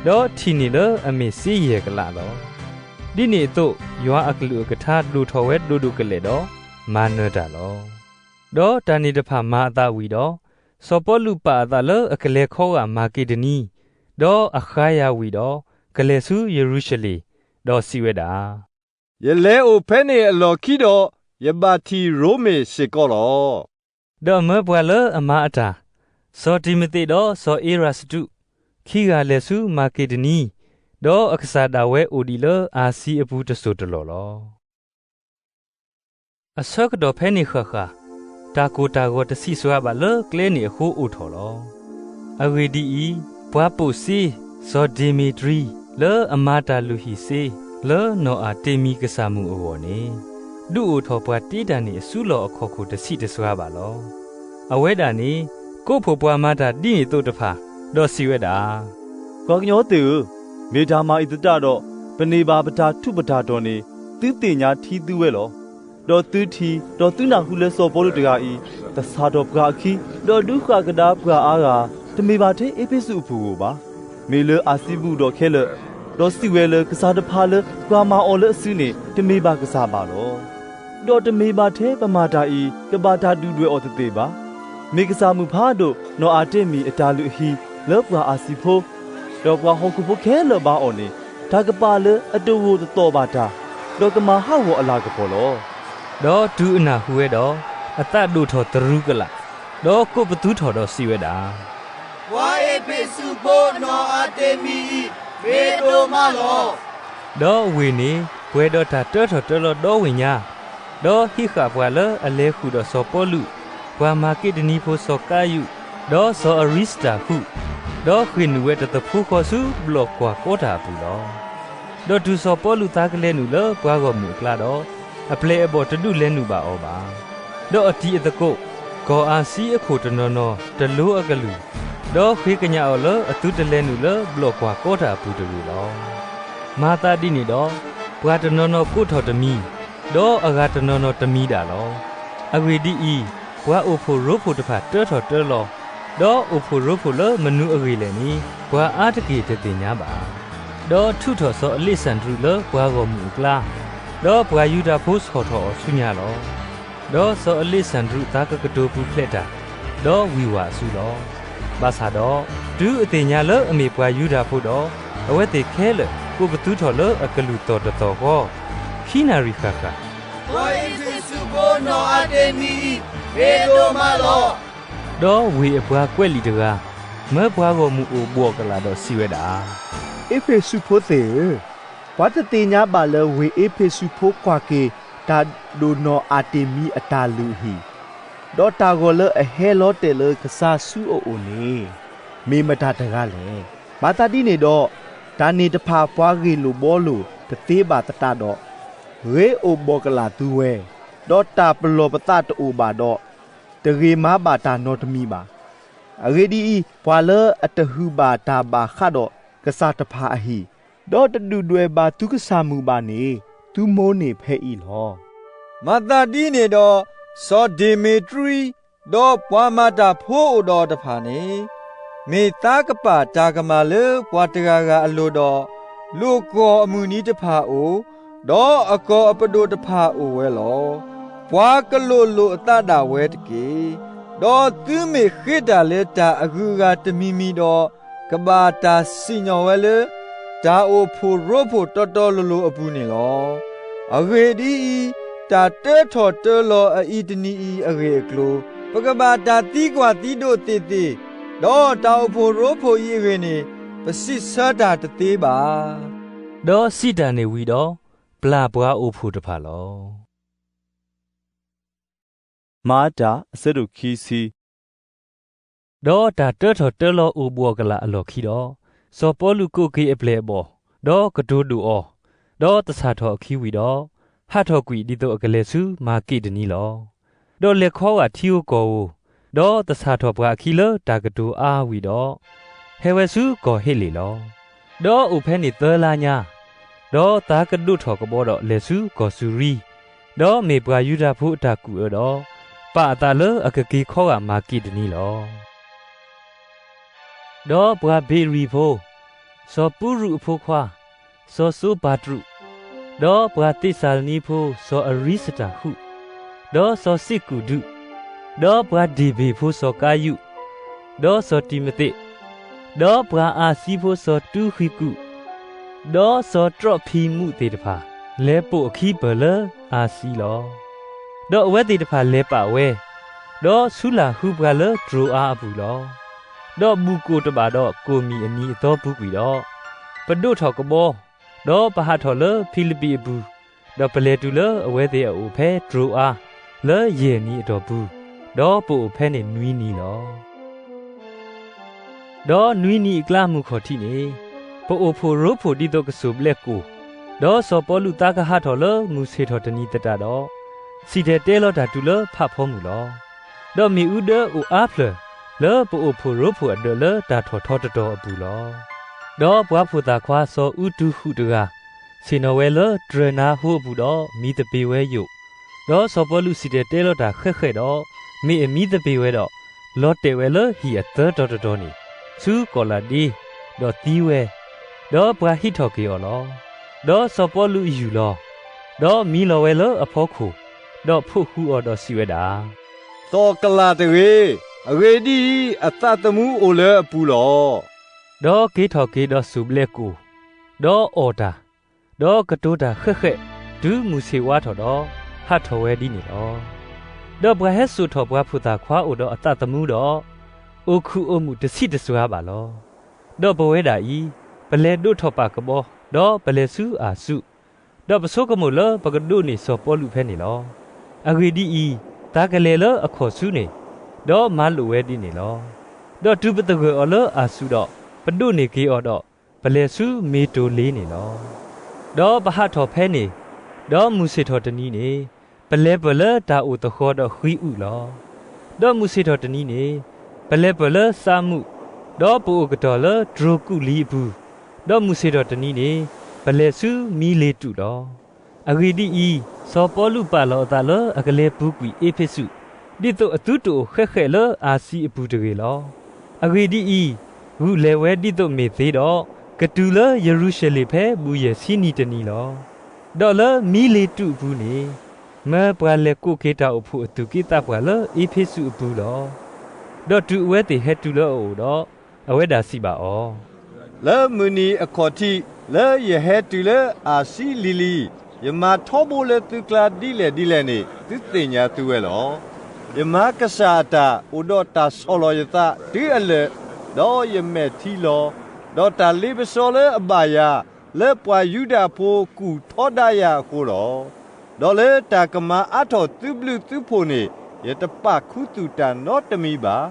ဒီးထံၣ်န့ၢ်လၢအမ့ၢ်စ့ယဲၢ်ကလးလီၤ. ဒ်န့ၣ်အသိးယွၤအကလုၢ်အကထါဒိၣ်ထီၣ်ဝဲဒိၣ်ဒိၣ်ကလဲာ်ဒီး, မၤနၢၤတၢ်လီၤ. ဒီးတၢ်န့ၣ်တဖၣ်မၤအသးဝံၤဒီး, စီၤပီလူးပာ်အသးလၢအကလဲၤခီဂာ်မၤက့ဒနံ, ဒီးအခါယၤဝံၤဒီး, ကလဲၤဆူယရူၤၡလ့ၣ်, ဒီးစံးဝဲဒၣ်, ယလဲၤအိၣ်ဖဲန့ၣ်အလီၢ်ခံဒီး, ယဘၣ်ထံၣ်ရိမ့ၤစ့ၢ်ကီးလီၤ. ဒီးမၢပှၤလၢအမၤအတၢ်, စီၤတံၤမသ့းဒီးစီၤအ့ရၤစတူး, ခံဂၤလဲၤဆူမၤက့ဒနံ, ဒီးအကစၢ်ဒၣ်ဝဲအိၣ်ဒံးလၢအၤစံအပူၤတစိၢ်တလီၢ်လီၤ. အဆၢကတီၢ်ဖဲန့ၣ်ဃၣ်ဃၣ်, တၢ်ကိၢ်တၢ်ဂီၤတဆံးစှၤဘၣ်လၢကျဲန့ၣ်အဃိအိၣ်ထီၣ်လီၤ. အဂ့ၢ်ဒ်အံၤ, ပှၤပိာ်စ့ စီၤဒ့မ့ၤတြံ လၢအမၤတၢ်လုၢ်ဟံၣ်စ့ လၢနီၢ်အၤတ့မံၤကစၢ်မုၣ်အဂီၢ်န့ၣ်, ဒုးအိၣ်ထီၣ်ပှၤတ့တၢ်န့ၢ်အစုလီၢ်အခီၣ်ခိၣ်တဆံးတစှၤဘၣ်လီၤ. အဝဲဒၣ်န့ၣ် ကိးဖှိၣ်ပှၤမၤတၢ်ဒ်န့ၣ်သိးတဖၣ်, ဒီးစံးဝဲဒၣ်, ပှၤကညီသ့ၣ်ဧၢ, မ့ၢ်တၢ်မၤအံၤသတးဒီး, ပန့ၢ်ဘၣ်ပတၢ်ထူးပတၢ်တီၤန့ၣ် သုသ့ၣ်ညါထံသုဝဲလီၤ. ဒီးသုထံၣ်, ဒီးသုနၢ်ဟူလၢစီၤပီလူးတဂၤအံၤ, သဆၣ်ထီၣ်ပှၤအခံ, ဒီးဒုးဃၣ်ကဒါပှၤအါဂၤ, တမ့ၢ်ဘၣ်ထဲအ့းဖ့းစူးအပူၤဧိၤဘၣ်. မ့ၢ်လၢအၤစံဘူၣ်ဒီးခဲလၢာ်, ဒီးစံးဝဲလၢကစၢ်တဖၣ်လၢပှၤမၤအီၤလၢအစုန့ၣ် တမ့ၢ်ဘၣ်ကစၢ်ဘၣ်လီၤ. ဒီးတမ့ၢ်ဘၣ်ထဲပမၤတၢ်အံၤ ကဘၣ်တၢ်ဒုၣ်ဒွဲၣ်အီၤသ့သ့ဘၣ်. မ့ၢ်ကစၢ်မုၣ်ဖးဒိၣ်နီၢ်အၤတ့မံၤအတၢ်လုၢ်အဟံၣ်လၢပှၤအၤစံဖိ, ဒီးပှၤဟီၣ်ခိၣ်ဖိခဲလၢာ်ဘါအီၤန့ၣ်, တၢ်ကပာ်လၢအတဂိာ်တသီၣ်ဘၣ်တၢ်, ဒီးကမၤဟးဂီၤအလၤကပီၤလီၤ. ဒီးတုၤအနၢ်ဟူဝဲဒီး, အသးဒိၣ်ထီၣ်တရူးကလာ်, ဒီးကိးပသူထီၣ်ဒီးစံးဝဲဒၣ်, ပှၤအ့းဖ့းစူးဖိနီၢ်အၤတ့မံၤအံၤ မ့ၢ်ဒိၣ်မးလီၤ. ဒီးဝ့ၢ်န့ၣ်ပှဲၤဒီးတၢ်တၢထီၣ်တၢလီၤဒီဝ့ၢ်ညါ, ဒီးဟံးဃာ်ပှၤလၢအလဲၤဃုာ်ဒီးစီၤပီလူး, ပှၤမၤက့းတနံဖိစီၤကါယူး, ဒီးစီၤအရံစတၢ်ဃုာ်, ဒီးဃ့ၢ်နုာ်ဝဲတသဖိဃီဆူဘျီၣ်ကွၢ်ကီတၢ်အပူၤလီၤ. ဒီးတုၤစီၤပီလူးသးကလဲၤနုာ်လၢပှၤဂီၢ်မုၢ်အကျါဒီး, အပျဲၢ်အဘီၣ်တဒုးလဲၤနုာ်ဘၣ်အီၤဘၣ်. ဒီးအတံၤအသကိး, ကီၢ်အၤစံအခိၣ်တနီၤနီၤတလိၤအကလုၢ်, ဒီးဃ့ကညးအီၤလၢအသုတလဲၤနုာ်လၢဘျီၣ်ကွၢ်ကီတၢ်အပူၤတဂ့ၤလီၤ. မၤသးဒ်န့ၣ်ဒီး, ပှၤတနီၤနီၤကိးထီၣ်တမံၤ, ဒီးအဂၤတနီၤနီၤတမံၤဒၣ်လီၤ. အဂ့ၢ်ဒ်အံၤ, ပှၤအိၣ်ဖှိၣ်ရိဖှိၣ်တဖၣ်တၢထီၣ်တၢလီၤ, ဒီးအိၣ်ဖှိၣ်ရိဖှိၣ်လၢမနုၤအဂ့ၢ်လဲၣ်န့ၣ် ပှၤအါတက့ၢ်တသ့ၣ်ညါဘၣ်. ဒီးထုးထီၣ်စီၤအလ့းစၣ်ဒြူးလၢပှၤဂီၢ်မုၢ်အကျါ, ဒီးပှၤယူဒၤဖိဆီၣ်ထီၣ်အီၤဆူညါလီၤ. ဒီးစီၤအလ့းစၣ်ဒြူးသးကကတိၤပူၤဖျဲးတၢ်, ဒီးဝံၢ်ဝၢ်အစုလီၤ. ဘၣ်ဆၣ်ဒီး, တုၤအသ့ၣ်ညါလၢအမ့ၢ်ပှၤယူဒၤဖိဒီး, အဝဲသ့ၣ်ခဲလၢာ်ကိးပသူထီၣ်လၢအကလုၢ်သီၣ်တသီၣ်ဃီ, ခံနၣ်ရံၣ်ဃၣ်ဃၣ်, ပှၤအ့းဖ့းစူးဖိနီၢ်အၤတ့မံၤအံၤ မ့ၢ်ဒိၣ်မးလီၤ. ဒီးဝ့ၢ်အပှၤကွဲးလံာ်တဂၤ, မၢပှၤဂီၢ်မုၢ်အိၣ်ဘှီၣ်ကလာ်ဒီးစံးဝဲဒၣ်, အ့းဖ့းစူးဖိသ့ၣ်ဧၢ, ပှၤတသ့ၣ်ညါဘၣ်လၢဝ့ၢ်အ့းဖ့းစူးဖိကွၢ်က့ၤ တၢ်ဒိၣ်နီၢ်အၤတ့မံၤအတၢ်လုၢ်အဟံၣ်, ဒီးတၢ်ဂီၤလၢအဟဲလီၤတဲာ်လၢကစၢ်ဆူအအိၣ်န့ၣ် မ့ၢ်မတၤတဂၤလဲၣ်. မၤသးဒ်န့ၣ်ဒီး, တၢ်န့ၣ်တဖၣ်ပှၤဂ့ၢ်လိာ်ဘှီလိာ်တသ့ဘၣ်သတးဒီး, ဂ့ၤအိၣ်ဘှီၣ်ကလာ်သုဝဲ, ဒီးတၢ်ပလီၢ်ပသးတအိၣ်ဘၣ်ဒီး, တဂ့ၤမၤဘၣ်တၢ်နီတမံၤဘၣ်. အဂ့ၢ်ဒ်အံၤ, ပှၤလၢအတဟုၣ်ဘၣ်တၢ်ဘၣ်ဃးဒီးကစၢ်တဖၣ်အဟံၣ်, ဒီးတဒုၣ်ဒွဲၣ်ဘၣ်သုကစၢ်မုၣ်ဘၣ်န့ၣ်, သုမိၢ်န့ၣ်ဖဲအံၤလီၤ. မၤသးဒ်န့ၣ်ဒီး, စီၤဒ့မ့းတြံ, ဒီးပှၤမၤတၢ်ဖိအိၣ်ဒီးတဖၣ်န့ၣ်, မ့ၢ်သးကပာ်တၢ်ကမၣ်လၢပှၤတဂၤဂၤအလိၤဒီး, လိာ်ကွီၢ်အမုၢ်နံၤတဖၣ်အိၣ်, ဒီးအကီၢ်အပဒိၣ်တဖၣ်အိၣ်ဝဲလီၤ. ပှၤကလိာ်လိာ်အသးဒၣ်ဝဲတက့ၢ်. ဒီးသုမ့ၢ်ဃ့တၢ်လၢတၢ်အဂုၤအဂၤတမံၤမံၤဒီး, ကဘၣ်တၢ်စံၣ်ညီၣ်ဝဲလၢ တၢ်အိၣ်ဖှိၣ်ရိဖှိၣ်တီတီလိၤလိၤအပူၤန့ၣ်လီၤ. အဂ့ၢ်ဒ်အံၤ, တၢ်တၢထီၣ်တၢလီၤအအံၤတနံၤအံၤအဂ့ၢ်အကျိၤ, ပကဘၣ်တၢ်သံကွၢ်သံဒိးသ့ၣ်သ့ၣ်, ဒီးတၢ်အိၣ်ဖှိၣ်ရိဖှိၣ်အံၤအဂ့ၢ်န့ၣ်, ပစံးဆၢတၢ်တသ့ဘၣ်. ဒီးစံးတၢ်န့ၣ်ဝံၤဒီး, ပျၢ်ပှၤအိၣ်ဖှိၣ်တဖၣ်လီၤ. မၤတၢ်အဆၢဒိၣ်ခံဆံ ဒီးတၢ်တၢထီၣ်တၢလီၤအိၣ်ဘှီၣ်ကလာ်အလီၢ်ခံဒီး, စီၤပီလူးကိးက့ၤအပျဲၢ်အဘီၣ်, ဒီးကတိၤဒိၣ်အီၤ, ဒီးသဆၣ်ထီၣ်အခံဝံၤဒီး, ဟးထီၣ်ကွံာ်ဒ်သိးအကလဲၤဆူမၤက့းတနံလီၤ. ဒီးလဲၤခီဂာ်ထံဧိၤကီၢ်ဧိၤ, ဒီးသဆၣ်ထီၣ်ပှၤအခံလၢတၢ်ကတိၤအါဝံၤဒီး, ဟဲဝဲဆူကီၢ်ဟ့းလ့ၣ်လီၤ. ဒီးအိၣ်ဖဲန့ၣ်သၢလါညါ, ဒီးသးကဒိးထီၣ်ကဘီဒီးလဲၤဆူကီၢ်စူၤရံ, ဒီးမ့ၢ်ပှၤယူဒၤဖိအတၢ်ကူၣ်အၢဒီး, ပာ်အသးလၢအကက့ၤခီဂာ်မၤက့းတနံလီၤ. ဒီးပှၤဘ့းရံၤဖိ, စီၤပူရူးအဖိခွါ, စီၤစိပၤတြူး, ဒီးပှၤသ့းစၤလနံဖိစီၤအရံစတၢ်ဃုာ်, ဒီးစီၤစ့ကူၣ်ဒုး, ဒီးပှၤဒ့ၣ်ဘ့ၣ်ဖိစီၤကါယူး, ဒီးစီၤတံၤမသ့း, ဒီးပှၤအၤစံဖိစီၤတူဃံးကူး, ဒီးစီၤတြီးဖံးမူးသ့ၣ်တဖၣ် လဲၤပိာ်အခံပၢၢ်လၢအၤစံလီၤ. ဒီးအဝဲသ့ၣ်တဖၣ်လဲၤပာ်ဝဲ, ဒီးဆူလၢ်ဟူပှၤလၢတြိၤအါအပူၤလီၤ. ဒီးဘူၣ်ကိၣ်တဘၣ်ဒီးကိၣ်မံၣ်အနံၤအသီပူၤကွံာ်ဒီး, ပဒိးထီၣ်ကဘီ, ဒီးပဟးထီၣ်လၢဖံလံးပံးအပူၤ, ဒီးပလဲၤတုၤလၢအဝဲသ့ၣ်အအိၣ်ဖဲတြိၤအါ, လၢယဲၢ်နံၤအတီၢ်ပူၤ ဒီးပအိၣ်ဖဲန့ၣ်နွံနံၤလီၤ. ဒီးနွံနံၤအကျါမုၢ်ခီၣ်ထံးန့ၣ်, ပအိၣ်ဖှိၣ်ရိဖှိၣ်ဒ်သိးကစိၢ်ဘျဲၣ်ကိၣ်, ဒီးစီၤပီလူးသးကဟးထီၣ်လၢမုၢ်ဆ့ၣ်ထီၣ်တနံၤသတးဒီး, စံၣ်တဲၤတဲလီၤတၢ်တုၤလၢဖးဖီမုၢ်လီၤ. ဒီးမ့ၣ်အူဒၢအိၣ်အါဖျၢၣ်လၢပအိၣ်ဖှိၣ်ရိဖှိၣ်အဒၢးလၢတၢ်ထီၣ်ထီတတီၤအပူၤလီၤ. ဒီးပှၤဖိသၣ်ခွါစီၤအူတူဟူးတဂၤ ဆ့ၣ်နီၤဝဲလၢတြဲၤနါဟိအပူၤဒီးမံသပ့ၤဝဲယိာ်, ဒီးစီၤပီလူးစံၣ်တဲၤတဲလီၤတၢ်ဃဲးဃဲးဒီး, မ့ၢ်အမံသပ့ၤဝဲဒီး, လီၤတဲာ်ဝဲလၢဟံၣ်အသၢတီၤတတီၤန့ၣ်, ဆူကီၢ်လၣ်ဒ့, ဒီးသံဝဲ, ဒီးပှၤဟံးထီၣ်က့ၤအီၤလီၤ. ဒီးစီၤပီလူးယူၢ်လီၤ, ဒီးမံလီၤဝဲလၢအဖီခိၣ်, ဒီးဖှိၣ်ဃုာ်အီၤဒီးစံးဝဲဒၣ်, သီၣ်ကလာ်တဂ့ၤ, အဂ့ၢ်ဒ်အံၤ, အသးသမူအိၣ်လၢအပူၤလီၤ. ဒီးက့ၤထီၣ်က့ၤဒီးစိၢ်ဘျဲၣ်ကိၣ်, ဒီးအီၣ်တၢ်, ဒီးကတိၤတၢ်ဃဲးဃဲး, တုၤမုၢ်ဆ့ၣ်ဝါထီၣ်ဒီး, ဟးထီၣ်ဝဲဒ်န့ၣ်လီၤ. ဒီးပှၤဟဲစိာ်ထီၣ်ပှၤဖိသၣ်ခွါအိၣ်ဒီးအသးသမူဒီး, အိၣ်ခုၣ်အိၣ်မုာ်တဆံးတစှၤဘၣ်လီၤ. ဒီးပဝဲဒၣ်အံၤ, ပလဲၤဒိးထီၣ်ပာ်ကဘီ, ဒီးပလဲၤဆူအၤစူး, ဒီးပဆိကမိၣ်လၢပကဒိးန့ၢ်စီၤပီလူးဖဲန့ၣ်လီၤ. အဂ့ၢ်ဒ်အံၤ, တၢ်ကလဲၤလၢအခီၣ်ဆူန့ၣ်, ဒီးမၤလိာ်ဝဲဒ်န့ၣ်လီၤ. ဒီးတုၤပသဂၢၢ်အီၤလၢအၤစူးဒီး, ပဒိးန့ၢ်က့ၤအီၤဒီး, ပလဲၤဆူမ့ၢ်တိၢ်လ့န့ၣ်လီၤ. ဒီးပဟးထီၣ်ဖဲန့ၣ်, ဒီးမုၢ်ဆ့ၣ်ထီၣ်တနံၤန့ၣ်, ပလဲၤပၢၢ်လၢတၢ်အိၣ်သဃီၤဒီးဃံအုၣ်လီၤ. ဒီးမုၢ်ဆ့ၣ်ထီၣ်တနံၤန့ၣ်, ပလဲၤပၢၢ်လၢစးမုး, ဒီးပအိၣ်ကတီၢ်လၢတြိၤကူၣ်လံၤအပူၤ, ဒီးမုၢ်ဆ့ၣ်ထီၣ်တနံၤန့ၣ်, ပလဲၤဆူမံလ့ၤတူးလီၤ. အဂ့ၢ်ဒ်အံၤ, စီၤပီလူးပာ်လီၤအသးလၢအကလဲၤပူၤကွံာ်အ့းဖ့းစူး, ဒ်သိးအသုတအိၣ်ဃဲးဃဲးလၢအၤစံးအပူၤတဂ့ၤလီၤ. အဂ့ၢ်ဒ်အံၤ, ဂုာ်လဲၤဝဲဒ်သိးမ့ၢ်သ့ဒီး, ကတုၤလၢယရူၤၡလ့ၣ်ဖဲဘူၣ်ယဲၢ်ဆံနံၤတနံၤလီၤ. ဒီးလၢမံလ့ၤတူးအပူၤန့ၣ်, မၢပှၤလဲၤကိးက့ၤတၢ်အိၣ်ဖှိၣ်အသူၣ်က့သးပှၢ်လၢအ့းဖ့းစူးအပူၤလီၤ. ဒီးတုၤအဝဲသ့ၣ်ဟဲတုၤလၢအအိၣ်ဒီး, အဝဲဒၣ်စံးဘၣ်အီၤ, လၢမုၢ်နံၤအခီၣ်ထံး လၢယဟဲတုၤလၢအၤစံးလံၤလံၤ, ယမၤထီဘိလၢသုကျါဒ်လဲၣ်ဒ်လဲၣ်န့ၣ် သုသ့ၣ်ညါသုဝဲလီၤ. ယမၤကစၢ်အတၢ်အိၣ်ဒီးတၢ်ဆီၣ်လီၤယသးတုၤအလၢာ်, ဒီးယမဲာ်ထံလီၤ, ဒီးတၢ်လ့ပစီလၢအဘၣ်ယၤ, လၢပှၤယူဒၤဖိကူၣ်ထီဒါယၤအဃိလီၤ. ဒီးလၢတၢ်ကမၤအါထီၣ်သုဘျုးသုဖှိၣ်န့ၣ်, ယတပာ်ခူသူၣ်တၢ်နီတမံၤဘၣ်.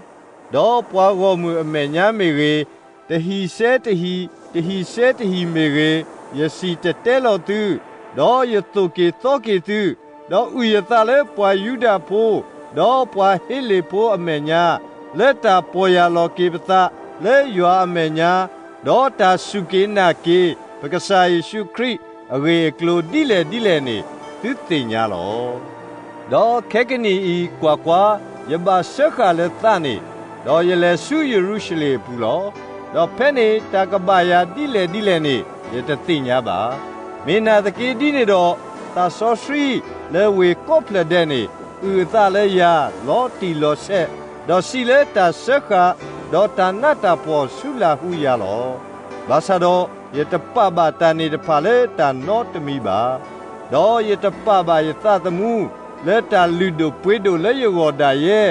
ဒီးပှၤဂီၢ်မုၢ်အမဲာ်ညါမ့ၢ်ဂ့ၤ, တဟံၣ်စဲတဟံၣ်, တဟံၣ်စဲတဟံၣ်မ့ၢ်ဂ့ၤ, ယစံၣ်တဲၤတဲလီၤသု, ဒီးယသိၣ်က့ၤသီက့ၤသု, ဒီးအုၣ်ယသးလၢပှၤယူဒၤဖိ, ဒီးပှၤဟ့လ့ၣ်ဖိအမဲာ်ညါ, လၢတၢ်ပီၢ်ယၢ်လီၤက့ၤပသးလၢယွၤအမဲာ်ညါ, ဒီးတၢ်စူၢ်က့ၤနာ်က့ၤ ပကစၢ်ယ့ၣ်ၡူးခရံာ်အဂ့ၢ်အကျိၤဒ်လဲၣ်ဒ်လဲၣ်န့ၣ် သုသ့ၣ်ညါလီၤ. ဒီးခဲကနံၣ်အံၤ, ကွၢ်ကွၢ်, ယဘၣ်စၢဃာ်လၢသးန့ၣ်, ဒီးယလဲၤဆူယရူၤၡလ့ၣ်အပူၤလီၤ. ဒီးဖဲန့ၣ်တၢ်ကဘၣ်ယၤဒ်လဲၣ်ဒ်လဲၣ်န့ၣ် ယတသ့ၣ်ညါဘၣ်. မ့ၢ်နာ်သက့ဒ်န့ၣ်ဒီး, သးစီဆှံလၢဝ့ၢ်ကိးဖျၢၣ်ဒဲးန့ၣ် အုၣ်အသးလၢယၤလီၤတံၢ်လီၤဆဲး, ဒီးစံးလၢတၢ်စၢဃာ်, ဒီးတၢ်နးတၢ်ဖှီၣ်ဆူလၢ်ဟူယၤလီၤ. ဘၣ်ဆၣ်ဒီးယတပာ်ဘၣ်တၢ်န့ၣ်တဖၣ်လၢတၢ်နီတမံၤဘၣ်. ဒီးယတပာ်ဘၣ်ယသးသမူ လၢတၢ်လုၢ်ဒိၣ်ပှ့ၤဒိၣ်လၢယဂီၢ်ဒၣ်ယဲ,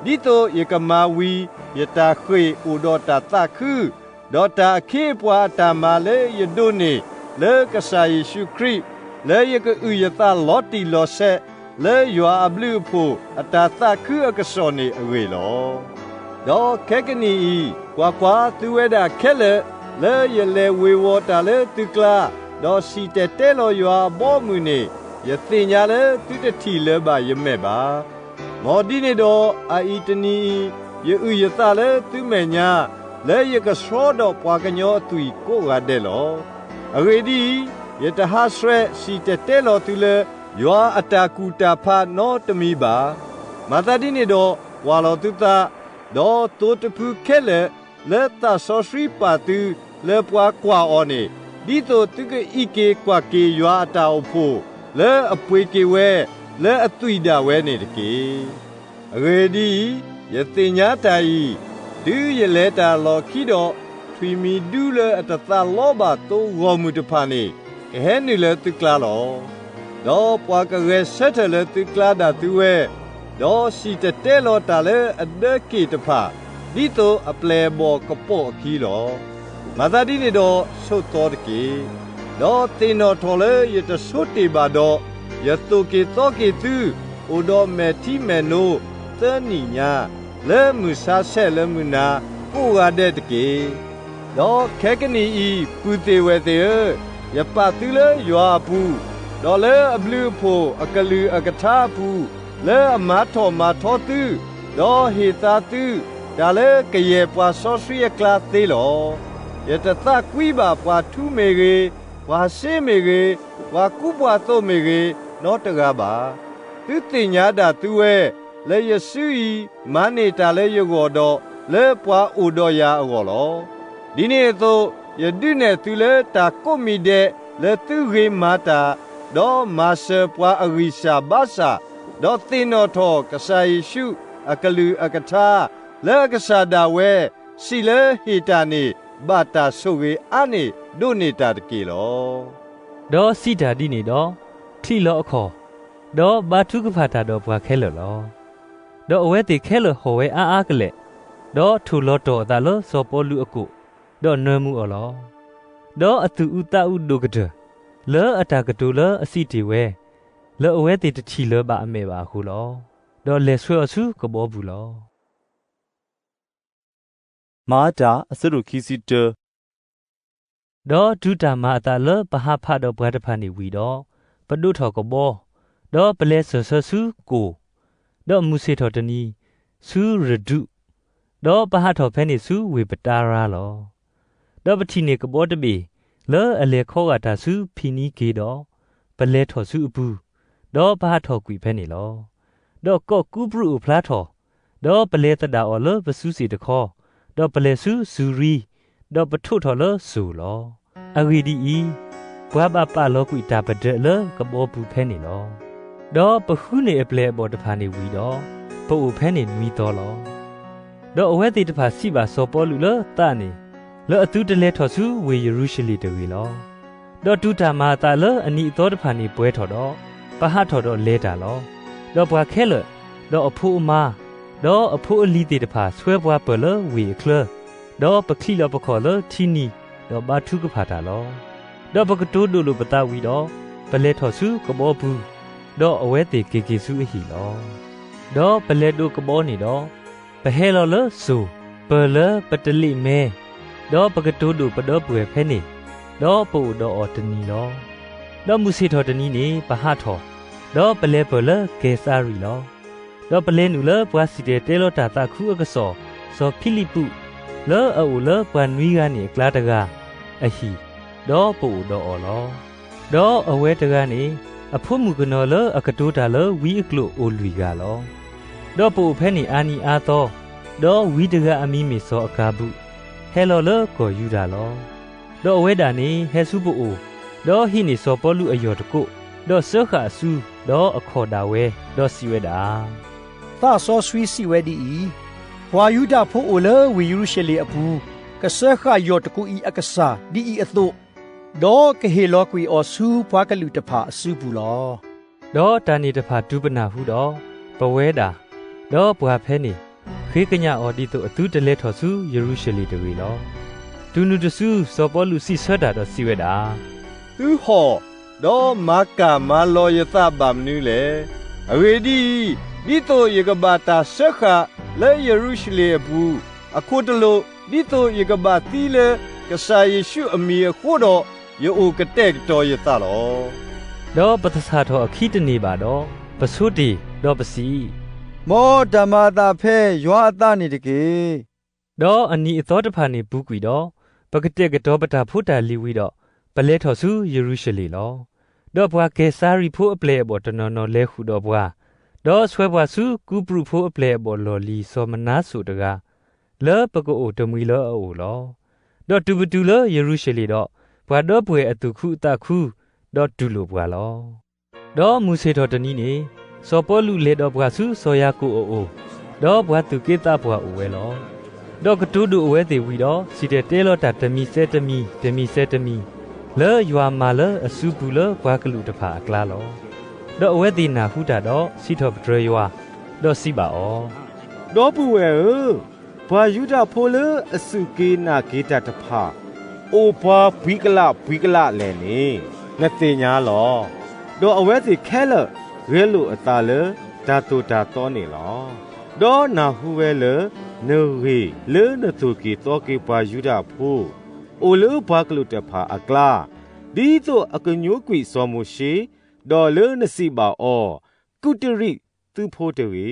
ဒ်သိးယကမၤဝံၤယတၢ်ဃ့ၢ်အိၣ်ဒီးတၢ်သးခု, ဒီးတၢ်အခ့အပှၤအတၢ်မၤလၢယဒိးန့ၢ်လၢကစၢ်ယ့ၣ်ၡူးခရံာ်, လၢယကအုၣ်ယသးလီၤတံၢ်လီၤဆဲးလၢယွၤအဘျုးအဖှိၣ်အတၢ်သးခုအကစီၣ်န့ၣ်အဂ့ၢ်လီၤ. ဒီးခဲကနံၣ်အံၤ, ကွၢ်ကွၢ်, သုဝဲဒၣ်ခဲလၢာ်, လၢယလဲၤဝ့ၤဝီၤတၢ်လၢသုကျါ, ဒီးစံၣ်တဲၤတဲလီၤယွၤအဘီအမုၢ်န့ၣ်, ယသ့ၣ်ညါလၢသုတထံၣ်လၢၤဘၣ်ယမဲာ်ဘၣ်. မ်ဒ်န့ၣ်ဒီး, အအံၤတနံၤအံၤ, ယအုၣ်ယသးလၢသုမဲာ်ညါ, လၢယကဆှီဒီးပှၤကညီအသွံၣ်ကိးဂၤဒဲးလီၤ. အဂ့ၢ်ဒ်အံၤ, ယတဟးဆှဲးစံၣ်တဲၤတဲလီၤသုလၢ ယွၤအတၢ်ကူၣ်တၢ်ဖးနီတမံၤဘၣ်. မၤသးဒ်န့ၣ်ဒီး, ကွၢ်လီၤသုသး, ဒီးသိတဖုခဲလၢာ်, လၢသးစီဆှံပာ်သုလၢပှၤကွၢ်အီၤန့ၣ်, ဒ်သိးသုကအံးက့ၤကွၢ်က့ၤယွၤအတၢ်အိၣ်ဖှိၣ်, လၢအပှ့ၤက့ၤဝဲလၢအသွံၣ်ဒၣ်ဝဲန့ၣ်တက့ၢ်. အဂ့ၢ်ဒ်အံၤ, ယသ့ၣ်ညါတၢ်အံၤ, တုၤယလဲၤတၢ်အလီၢ်ခံဒီး, ထွံၣ်မံၤဒူလၢအတသးလီဘၣ်သိဂီၢ်မုၢ်တဖၣ်န့ၣ်, ကဟဲနုာ်လၢသုကျါလီၤ. ဒီးပှၤကဂဲၤဆၢထၢၣ်လၢသုကျါဒၣ်သုဝဲ, ဒီးစံၣ်တဲၤတဲလီၤတၢ်လၢအဒၢက့ၣ်တဖၣ်, ဒ်သိးအပျဲၢ်အဘီၣ်ကပိာ်အခံလီၤ. မၤသးဒ်န့ၣ်ဒီးဆိးသီတက့ၢ်. ဒီးသ့ၣ်နီၣ်ထီၣ်လၢယတဆိတ့ၢ်ဘၣ်ဒီး, ယသိၣ်က့ၤသီက့ၤသု, အိၣ်ဒီးမဲာ်ထံမဲာ်နိ, သၢနံၣ်ညါ, လၢမုၢ်ဆါဆဲးလၢမုၢ်နၤကိးဂၤဒဲးတက့ၢ်. ဒီးခဲကနံၣ်အံၤ, ပုၢ်သ့ၣ်ဝဲၢ်သ့ၣ်ဧၢ, ယပာ်သုလၢယွၤအပူၤ, ဒီးလၢအဘျုးအဖှိၣ်အကလုၢ်အကထါအပူၤ, လၢအမၤထီၣ်မၤထီသု, ဒီးဟ့ၣ်သါသု, တၢ်လၢကယဲၢ်ပှၤစီဆှံအကျါသ့လီၤ. ယတသးကွံဘၣ်ပှၤထူမ့ၢ်ဂ့ၤ, ပှၤစ့မ့ၢ်ဂ့ၤ, ပှၤကူပှၤသိးမ့ၢ်ဂ့ၤ, နီတဂၤဘၣ်. သုသ့ၣ်ညါဒၣ်သုဝဲ, လၢယစုအံၤမၤန့ၢ်တၢ်လၢယဂီၢ်ဒီးလၢပှၤအိၣ်ဒီးယၤအဂီၢ်လီၤ. ဒ်န့ၣ်အသိး, ယဒုးနဲၣ်သုလၢတၢ်ကိးမံၤဒဲးလၢသုဂ့ၤမၤတၢ်, ဒီးမၤစၢၤပှၤအဂံၢ်စၢ်ဘါစၢ်, ဒီးသ့ၣ်နီၣ်ထီၣ်ကစၢ်ယ့ၣ်ရှူးအကလုၢ်အကထါ, လၢအကစၢ်ဒၣ်ဝဲ, စံးလၢဟ့ၣ်တၢ်န့ၣ်, ဘၣ်တၢ်ဆိၣ်ဂ့ၤအါန့ၢ်ဒိးန့ၢ်တၢ်တက့ၢ်လီၤ. ဒီးစံးတၢ်ဒ်န့ၣ်ဒီး, ချံးလီၤအခီၣ်, ဒီးဘါထုကဖၣ်တၢ်ဒီးပှၤခဲလၢာ်လီၤ. ဒီးအဝဲသ့ၣ်ခဲလၢာ်ဟီၣ်ဝဲအါအါကလဲာ်, ဒီးထိၣ်လီၤတီၢ်အသးလၢစီၤပီလူးအကိာ်, ဒီးနၢမူအီၤလီၤ. ဒီးအသူၣ်အုးသးအုးဒိၣ်ကတၢၢ်, လၢအတၢ်ကတိၤလၢအစံးတ့ၢ်ဝဲ, လၢအဝဲသ့ၣ်တထံၣ်လၢၤဘၣ်အမဲာ်ဘၣ်အဃိလီၤ. ဒီးလဲၤဆှၢအီၤဆူကဘီပူၤလီၤ. မၤတၢ်အဆၢဒိၣ်ခံဆံတၢ. ဒီးတုၤတၢ်မၤအသးလၢပဟးဖးဒီးပှၤတဖၣ်န့ၣ်ဝံၤဒီး, ပဒိးထီၣ်ကဘီ, ဒီးပလဲၤစၢၢ်ဆၢဆူကိၣ်, ဒီးမုၢ်ဆ့ၣ်ထီၣ်တနံၤ, ဆူရဒူး, ဒီးပဟးထီၣ်ဖဲန့ၣ်ဆူဝ့ၢ်ပတါရါလီၤ. ဒီးပထံၣ်န့ၢ်ကဘီတဘ့ၣ်, လၢအလဲၤခီဂာ်တၢ်ဆူဖံနံက့ဒီး, ပလဲၤထီၣ်ဆူအပူၤ, ဒီးပဟးထီၣ်ကွံာ်ဖဲန့ၣ်လီၤ. ဒီးကီၢ်ကူပရူးအိၣ်ဖျါထီၣ်, ဒီးပလဲၤသဒၣ်အီၤလၢပစုစ့ၣ်တခီ, ဒီးပလဲၤဆူစူၤရံ, ဒီးပထိးထီၣ်လၢစိၢ်လီၤ. အဂ့ၢ်ဒ်အံၤ, ပှၤဘၣ်ပာ်လီၤကွံာ်တၢ်ပဒၢးလၢကဘီပူၤဖဲန့ၣ်လီၤ. ဒီးပဃုန့ၢ်အပျဲၢ်အဘီၣ်တဖၣ်န့ၣ်ဝံၤဒီး, ပအိၣ်ဖဲန့ၣ်နွံသီလီၤ. ဒီးအဝဲသ့ၣ်တဖၣ်စံးဘၣ်စီၤပီလူးလၢသးန့ၣ်, လၢအသုတလဲၤထီၣ်ဆူဝ့ၢ်ယရူၤၡလ့ၣ်တဂ့ၤလီၤ. ဒီးတုၤတၢ်မၤအသးလၢအနံၤအသီတဖၣ်န့ၣ်ပှဲၤထီၣ်ဒီး, ပဟးထီၣ်ဒီးလဲၤတၢ်လီၤ. ဒီးပှၤခဲလၢာ်, ဒီးအဖိအမါ, ဒီးအဖိအလံၤသ့ၣ်တဖၣ်ဆှၢပှၤပၢၢ်လၢဝ့ၢ်အချၢ, ဒီးပချံးလီၤပခီၣ်လၢထံနံၤ, ဒီးဘါထုကဖၣ်တၢ်လီၤ. ဒီးပကတိၤဒိၣ်လိာ်ပသးဝံၤဒီး, ပလဲၤထီၣ်ဆူကဘီပူၤ, ဒီးအဝဲသ့ၣ်က့ၤက့ၤဆူအဟံၣ်လီၤ. ဒီးပလဲၤဒိးကဘီန့ၣ်ဒီး, ပဟဲလီၤလၢစိၢ်, ပၢၢ်လၢပတလ့းမဲ, ဒီးပကတိၤဒိၣ်ပဒီပုၢ်ဝဲၢ်ဖဲန့ၣ်, ဒီးပအိၣ်ဒီးအီၤတနံၤလီၤ. ဒီးမုၢ်ဆ့ၣ်ထီၣ်တနံၤန့ၣ်ပဟးထီၣ်, ဒီးပလဲၤပၢၢ်လၢကဲၤစၤရံလီၤ. ဒီးပလဲၤနုာ်လၢပှၤစံၣ်တဲၤတဲလီၤတၢ်သးခုအကစီၣ်, စီၤဖံလံးပူး, လၢအအိၣ်လၢပှၤနွံဂၤန့ၣ်အကျါတဂၤအဟံၣ်, ဒီးပအိၣ်ဒီးအီၤလီၤ. ဒီးအဝဲတဂၤန့ၣ်, အဖိမုၣ်ကနီၤလၢအကတိၤတၢ်လၢဝံအကျိာ်အိၣ်လွံၢ်ဂၤလီၤ. ဒီးပအိၣ်ဖဲန့ၣ်အါနံၤအါသီ, ဒီးဝံတဂၤအမံၤမ့ၢ်စီၤအကၤဘူး, ဟဲလီၤလၢကီၢ်ယူဒၤလီၤ. ဒီးအဝဲဒၣ်န့ၣ်ဟဲဆူပအိၣ်, ဒီးဟံးန့ၢ်စီၤပီလူးအယီၢ်တကိး, ဒီးစၢဃာ်အစု, ဒီးအခီၣ်ဒၣ်ဝဲ, ဒီးစံးဝဲဒၣ်, သးစီဆှံစံးဝဲဒ်အံၤ, ပှၤယူဒၤဖိအိၣ်လၢဝ့ၢ်ယရူၤၡလ့ၣ်အပူၤ, ကစၢဃာ်ယီၢ်တကိးအံၤအကစၢ်ဒ်အံၤအသိး, ဒီးကဟ့ၣ်လီၤကွံာ်အီၤဆူပှၤကလုာ်တဖၣ်အစုပူၤလီၤ. ဒီးတၢ်န့ၣ်တဖၣ်တုၤပနၢ်ဟူဒီး, ပဝဲဒၣ်, ဒီးပှၤဖဲန့ၣ်, ဃ့ကညးအီၤဒ်သိးအသုတလဲၤထီၣ်ဆူယရူၤၡလ့ၣ်တဂ့ၤလီၤ. တုၤနုၤတစုစီၤပီလူးစံးဆၢတၢ်ဒီးစံးဝဲဒၣ်, သုဟီၣ်, ဒီးမၤကၢ်မၤလီၤယသးဘၣ်မနုၤလဲၣ်. အဂ့ၢ်ဒ်အံၤ, ဒ်သိးယကဘၣ်တၢ်စၢဃာ်လၢယရူၤၡလ့ၣ်အပူၤ, အခိၣ်တလိာ်, ဒ်သိးယကဘၣ်သံလၢကစၢ်ယ့ၣ်ရှူးအမံၤအဃိဒီး, ယအိၣ်ကတဲာ်ကတီၤယသးလီၤ. ဒီးပသဆၣ်ထီၣ်အခံတန့ၢ်ဘၣ်ဒီး, ပဆိတ့ၢ်, ဒီးပစံး, မ်တၢ်မၤအသးဖဲယွၤအသးန့ၣ်တက့ၢ်. ဒီးအနံၤအသီတဖၣ်န့ၣ်ပူၤကွံာ်ဒီး, ပကတဲာ်ကတီၤပတၢ်ဖိတၢ်လံၤဝံၤဒီး, ပလဲၤထီၣ်ဆူယရူၤၡလ့ၣ်လီၤ. ဒီးပှၤကဲၤစၤရံဖိအပျဲၢ်အဘီၣ်တနီၤနီၤလဲၤဃုာ်ဒီးပှၤ, ဒီးဆှၢပှၤဆူကူပရူးဖိအပျဲၢ်အဘီၣ်လီၢ်လံၤစီၤမနါစိၣ်တဂၤ, လၢပကအိၣ်တမှံၤလၢအအိၣ်လီၤ. ဒီးတုၤပတုၤလၢယရူၤၡလ့ၣ်ဒီး, ပှၤဒီပုၢ်ဝဲၢ်အသူၣ်ခုအသးခု, ဒီးတူၢ်လိာ်ပှၤလီၤ. ဒီးမုၢ်ဆ့ၣ်ထီၣ်တနံၤန့ၣ်, စီၤပီလူးလဲၤဒီးပှၤဆူစီၤယၤကိာ်အအိၣ်, ဒီးပှၤသူၣ်က့သးပှၢ်အိၣ်ဝဲလီၤ. ဒီးကတိၤဒိၣ်အဝဲသ့ၣ်ဝံၤဒီး, စံၣ်တဲၤတဲလီၤတၢ်တမံၤစဲတမံၤ, တမံၤစဲတမံၤ, လၢယွၤမၤလၢအစုပူၤလၢပှၤကလုာ်တဖၣ်အကျါလီၤ. ဒီးအဝဲသ့ၣ်နၢ်ဟူတၢ်ဒီး, စံးထီၣ်ပတြၢၤယွၤ, ဒီးစံးဘၣ်အီၤ, ဒီပုၢ်ဝဲၢ်ဧၢ, ပှၤယူဒၤဖိလၢအစူၢ်က့ၤနာ်က့ၤတၢ်တဖၣ်, အိၣ်ပှၤပှံၤကလးပှံၤကလးလဲၣ်န့ၣ်, နသ့ၣ်ညါလီၤ. ဒီးအဝဲသ့ၣ်ခဲလၢာ်ဂဲၤလိာ်အသးလၢတၢ်သိၣ်တၢ်သီန့ၣ်လီၤ. ဒီးနၢ်ဟူဝဲလၢ နဂ့ၢ်လၢနသိၣ်က့ၤသီက့ၤပှၤယူဒၤဖိ အိၣ်လၢပှၤကလုာ်တဖၣ်အကျါ, ဒ်သိးအကညိကွံာ်စီၤမိၤၡ့, ဒီးလၢနစံးဘၣ်အီၤ, ကူးတရံးသုးဖိတဂ့ၤ,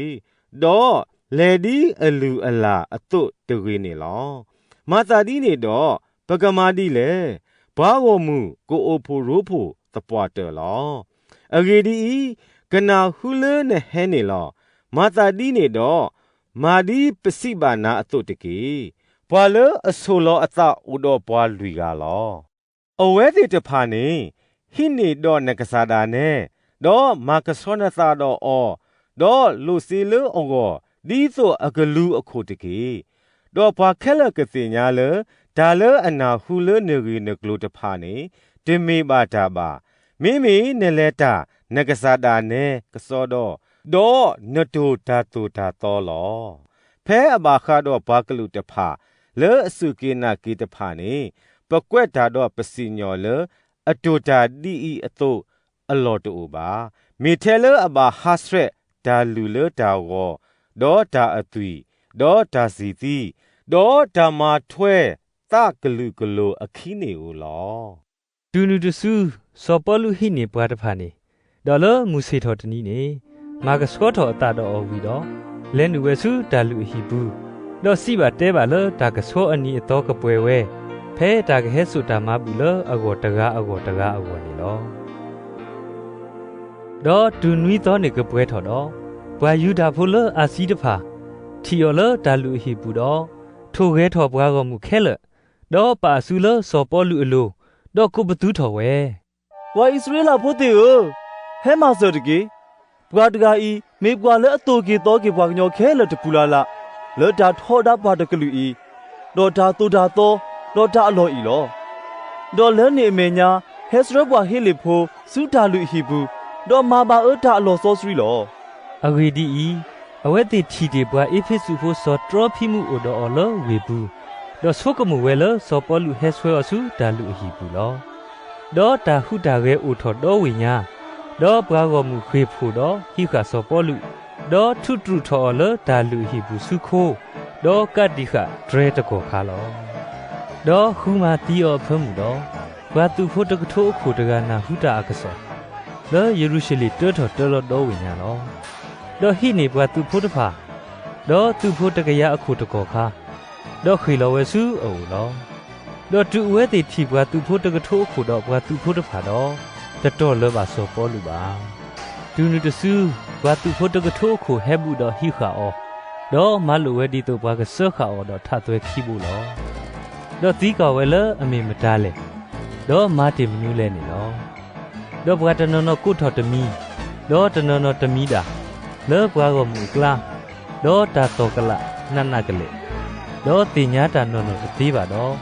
ဒီးလဲၤဒ်အလုၢ်အလၢ်အသိးတဂ့ၤန့ၣ်လီၤ. မၤသးဒ်န့ၣ်ဒီး ပကမၤဒ်လဲၣ်. ပှၤဂီၢ်မုၢ်ကအိၣ်ဖှိၣ်ရိဖှိၣ်သပှၢ်တၢၢ်လီၤ. အဂ့ၢ်ဒ်အံၤ, ကနၢ်ဟူလၢနဟဲန့ၣ်လီၤ. မၤသးဒ်န့ၣ်ဒီး မၤဒ်ပစံးဘၣ်နၤအသိးတက့ၢ်. ပှၤလၢအဆိၣ်လီၤအသးအိၣ်ဒီးပှၤလွံၢ်ဂၤလီၤ. အဝဲသ့ၣ်တဖၣ်န့ၣ် ဟံးန့ၢ်ဒီးနကစၢ်ဒၣ်နဲ, ဒီးမၤကဆှီနသးဒီးအီၤ, ဒီးလိာ်စ့လၢအဂီၢ် ဒ်သိးအကလူၤအခိၣ်တက့ၢ်. ဒီးပှၤခဲလၢာ်ကသ့ၣ်ညါလၢ တၢ်လၢအနၢ်ဟူလၢနဂ့ၢ်နကျိၤတဖၣ်န့ၣ် တမ့ၢ်ဘၣ်တၢ်ဘၣ်. မ့မ့ၢ်နလဲၤတၢ်နကစၢ်ဒၣ်နဲကစီဒီ, ဒီးနတိၢ်တၢ်သိၣ်တၢ်သီလီၤ. ဖဲအဘၣ်ဃးဒီးပှၤကလုာ်တဖၣ် လၢအစူၢ်က့ၤနာ်က့ၤတဖၣ်န့ၣ် ပကွဲးတၢ်ဒီးပစံၣ်ညီၣ်လၢ အတိၢ်တၢ်ဒ်အံၤအသိးအလီၢ်တအိၣ်ဘၣ်. မ့ၢ်ထဲလၢအဘၣ်ဟးဆှဲးတၢ်လုၢ်လၢတၢ်ဂီၤ, ဒီးတၢ်အသွံၣ်, ဒီးတၢ်စံၣ်သံ, ဒီးတၢ်မၤထွဲသးကလုာ်ကလိၤအခံန့ၣ်ဧိၤလီၤ. တုၤနုၤတစု စီၤပီလူးဟံးန့ၢ်ပှၤတဖၣ်န့ၣ်, ဒီးလၢမုၢ်ဆ့ၣ်ထီၣ်တနံၤန့ၣ်, မၤကဆှီထီၣ်အသးဒီးအီၤဝံၤဒီး, လဲၤနုာ်ဝဲဆူတၢ်လုၢ်အဟံၣ်ပူၤ, ဒီးစံးဘၣ်တဲဘၣ်လၢတၢ်ကဆှီအနံၤအသီကပှဲၤဝဲ, ဖဲတၢ်ကဟဲစိာ်တၢ်မၤဘူၣ်လၢအဂီၢ်တဂၤအဂီၢ်တဂၤအဂီၢ်န့ၣ်လီၤ. ဒီးတုၤနွံသီန့ၣ်ကပှဲၤထီၣ်ဒီး, ပှၤယူဒၤဖိလၢအၤစံတဖၣ် ထံၣ်အီၤလၢတၢ်လုၢ်အဟံၣ်ပူၤဒီး, ထိၣ်ဂဲၤထီၣ်ပှၤဂီၢ်မုၢ်ခဲလၢာ်, ဒီးပာ်အစုလၢစီၤပီလူးအလိၤ, ဒီးကိးပသူထီၣ်ဝဲ, ပှၤအံၣ်စရ့လးဖိသ့ၣ်ဧၢ, ဟဲမၤစၢၤတက့ၢ်. ပှၤတဂၤအံၤ မ့ၢ်ပှၤလၢအသိၣ်က့ၤသီက့ၤပှၤကညီခဲလၢာ်တပူၤလၢ်လၢ်, လၢတၢ်ထီဒါပှၤတကလုာ်အံၤ, ဒီးတၢ်သိၣ်တၢ်သီ, ဒီးတၢ်အလီၢ်အံၤလီၤ. ဒီးလၢန့ၣ်အမဲာ်ညါ ဟဲဆှၢပှၤဟ့လ့ၣ်ဖိဆူတၢ်လုၢ်အဟံၣ်ပူၤ, ဒီးမၤဘၣ်အၢတၢ်အလီၢ်စီဆှံလီၤ. အဂ့ၢ်ဒ်အံၤ, အဝဲသ့ၣ်ထံၣ်တ့ၢ်ပှၤအ့းဖ့းစူးဖိစီၤတြီဖံမုၣ်အိၣ်ဒီးအီၤလၢဝ့ၢ်ပူၤ, ဒီးဆိကမိၣ်ဝဲလၢစီၤပီလူးဟဲဆှၢအီၤဆူတၢ်လုၢ်အဟံၣ်ပူၤလီၤ. ဒီးတၢ်ဟူးတၢ်ဂဲၤအိၣ်ထီၣ်ဒီဝ့ၢ်ညါ, ဒီးပှၤဂီၢ်မုၢ်ဃ့ၢ်ဖှိၣ်ဒီးဟံးဃာ်စီၤပီလူး, ဒီးထူးတြူးထီၣ်အီၤလၢတၢ်လုၢ်အဟံၣ်ပူၤဆူခိ, ဒီးကးတံာ်ဃာ်တြဲၤတကီၢ်ခါလီၤ. ဒီးဃုမၤသံအီၤအဖၢမုၢ်ဒီး, ပှၤသုးဖိတကထိအခိၣ်တဂၤနၢ်ဟူတၢ်အကစီၣ်, လၢယရူၤၡလ့ၣ်တၢထီၣ်တၢလီၤဒီဝ့ၢ်ညါလီၤ. ဒီးဟံးန့ၢ်ပှၤသုးဖိတဖၣ်, ဒီးသုးဖိတကယၤအခိၣ်တကီၢ်ခါ, ဒီးဃ့ၢ်လီၤဝဲဆူအအိၣ်လီၤ. ဒီးတုၤအဝဲသ့ၣ်ထံၣ်ပှၤသုးဖိတကထိအခိၣ်ဒီးပှၤသုးဖိတဖၣ်ဒီး, တတီၢ်လၢၤဘၣ်စီၤပီလူးဘၣ်. တုၤနုၤတစု, ပှၤသုးဖိတကထိအခိၣ်ဟဲဘူးဒီးဟံးဃာ်အီၤ, ဒီးမၤလိာ်ဝဲဒ်သိးပှၤကစၢဃာ်အီၤဒီးထးသွဲခံဘိလီၤ. ဒီးသံကွၢ်ဝဲလၢအမ့ၢ်မတၤလဲၣ်, ဒီးမၤတ့ၢ်မနုၤလဲၣ်န့ၣ်လီၤ. ဒီးပှၤတနီၤနီၤကိးထီၣ်တမံၤ, ဒီးတနီၤနီၤတမံၤဒၣ်, လၢပှၤဂီၢ်မုၢ်အကျါ, ဒီးတၢ်တီၢ်ကလာ်နးနးကလဲာ်, ဒီးသ့ၣ်ညါတၢ်နီၢ်နီၢ်တသ့ဘၣ်ဒီး,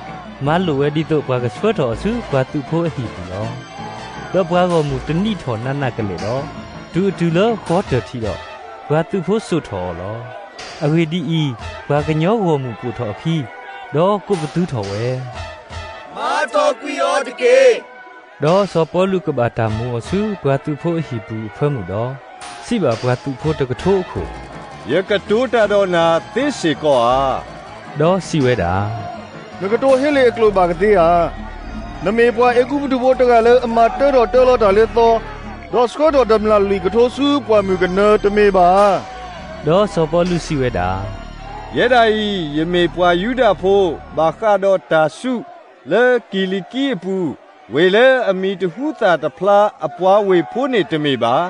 မၤလိာ်ဝဲဒ်သိးပှၤကဆှၢထီၣ်အီၤဆူပှၤသုးဖိအဟံၣ်ပူၤလီၤ. ဒီးပှၤဂီၢ်မုၢ်တနံၣ်ထီၣ်နးနးကလဲာ်ဒီး, တုၤအတုၤလၢဃီတၢၢ်ထံးဒီး, ပှၤသုးဖိစိာ်ထီၣ်အီၤလီၤ. အဂ့ၢ်ဒ်အံၤ, ပှၤကညီဂီၢ်မုၢ်ပိာ်ထီၣ်အခံ, ဒီးကိးပသူထီၣ်ဝဲ, မၤထီၣ်ကွံာ်အီၤတက့ၢ်. ဒီးစီၤပီလူးကဘၣ်တၢ်မူအီၤဆူပှၤသုးဖိအဟံၣ်ပူၤအဖၢမုၢ်ဒီး, စံးဘၣ်ပှၤသုးဖိတကထိအခိၣ်, ယကတိၤတၢ်ဒီးနၤသ့စ့ၢ်ကီးဧါ. ဒီးစံးဝဲဒၣ်, နကတိၤဟ့လ့ၣ်အကျိာ်ဘၣ်ကသ့ဧါ. နမ့ၢ်ပှၤအဲၤကူပတူးဖိတဂၤလၢအမၤတၢထီၣ်တၢလီၤတၢ်လၢသီ, ဒီးဆှၢထီၣ်တမျၢ်လွံၢ်ကထိဆူပှၢ်မုၢ်ကနၢတမ့ၢ်ဘၣ်ဧါ. ဒီးစီၤပီလူးစံးဝဲဒၣ်, ယဲဒၣ်အံၤ ယမ့ၢ်ပှၤယူဒၤဖိ ဘၣ်ဃးဒီးတၢ်စူး လၢကံၤလံၤကံအပူၤ, ဝ့ၢ်လၢအမံၤတဟူသၣ်တဖျါအပှၤဝ့ၢ်ဖိန့ၣ်တမ့ၢ်ဘၣ်.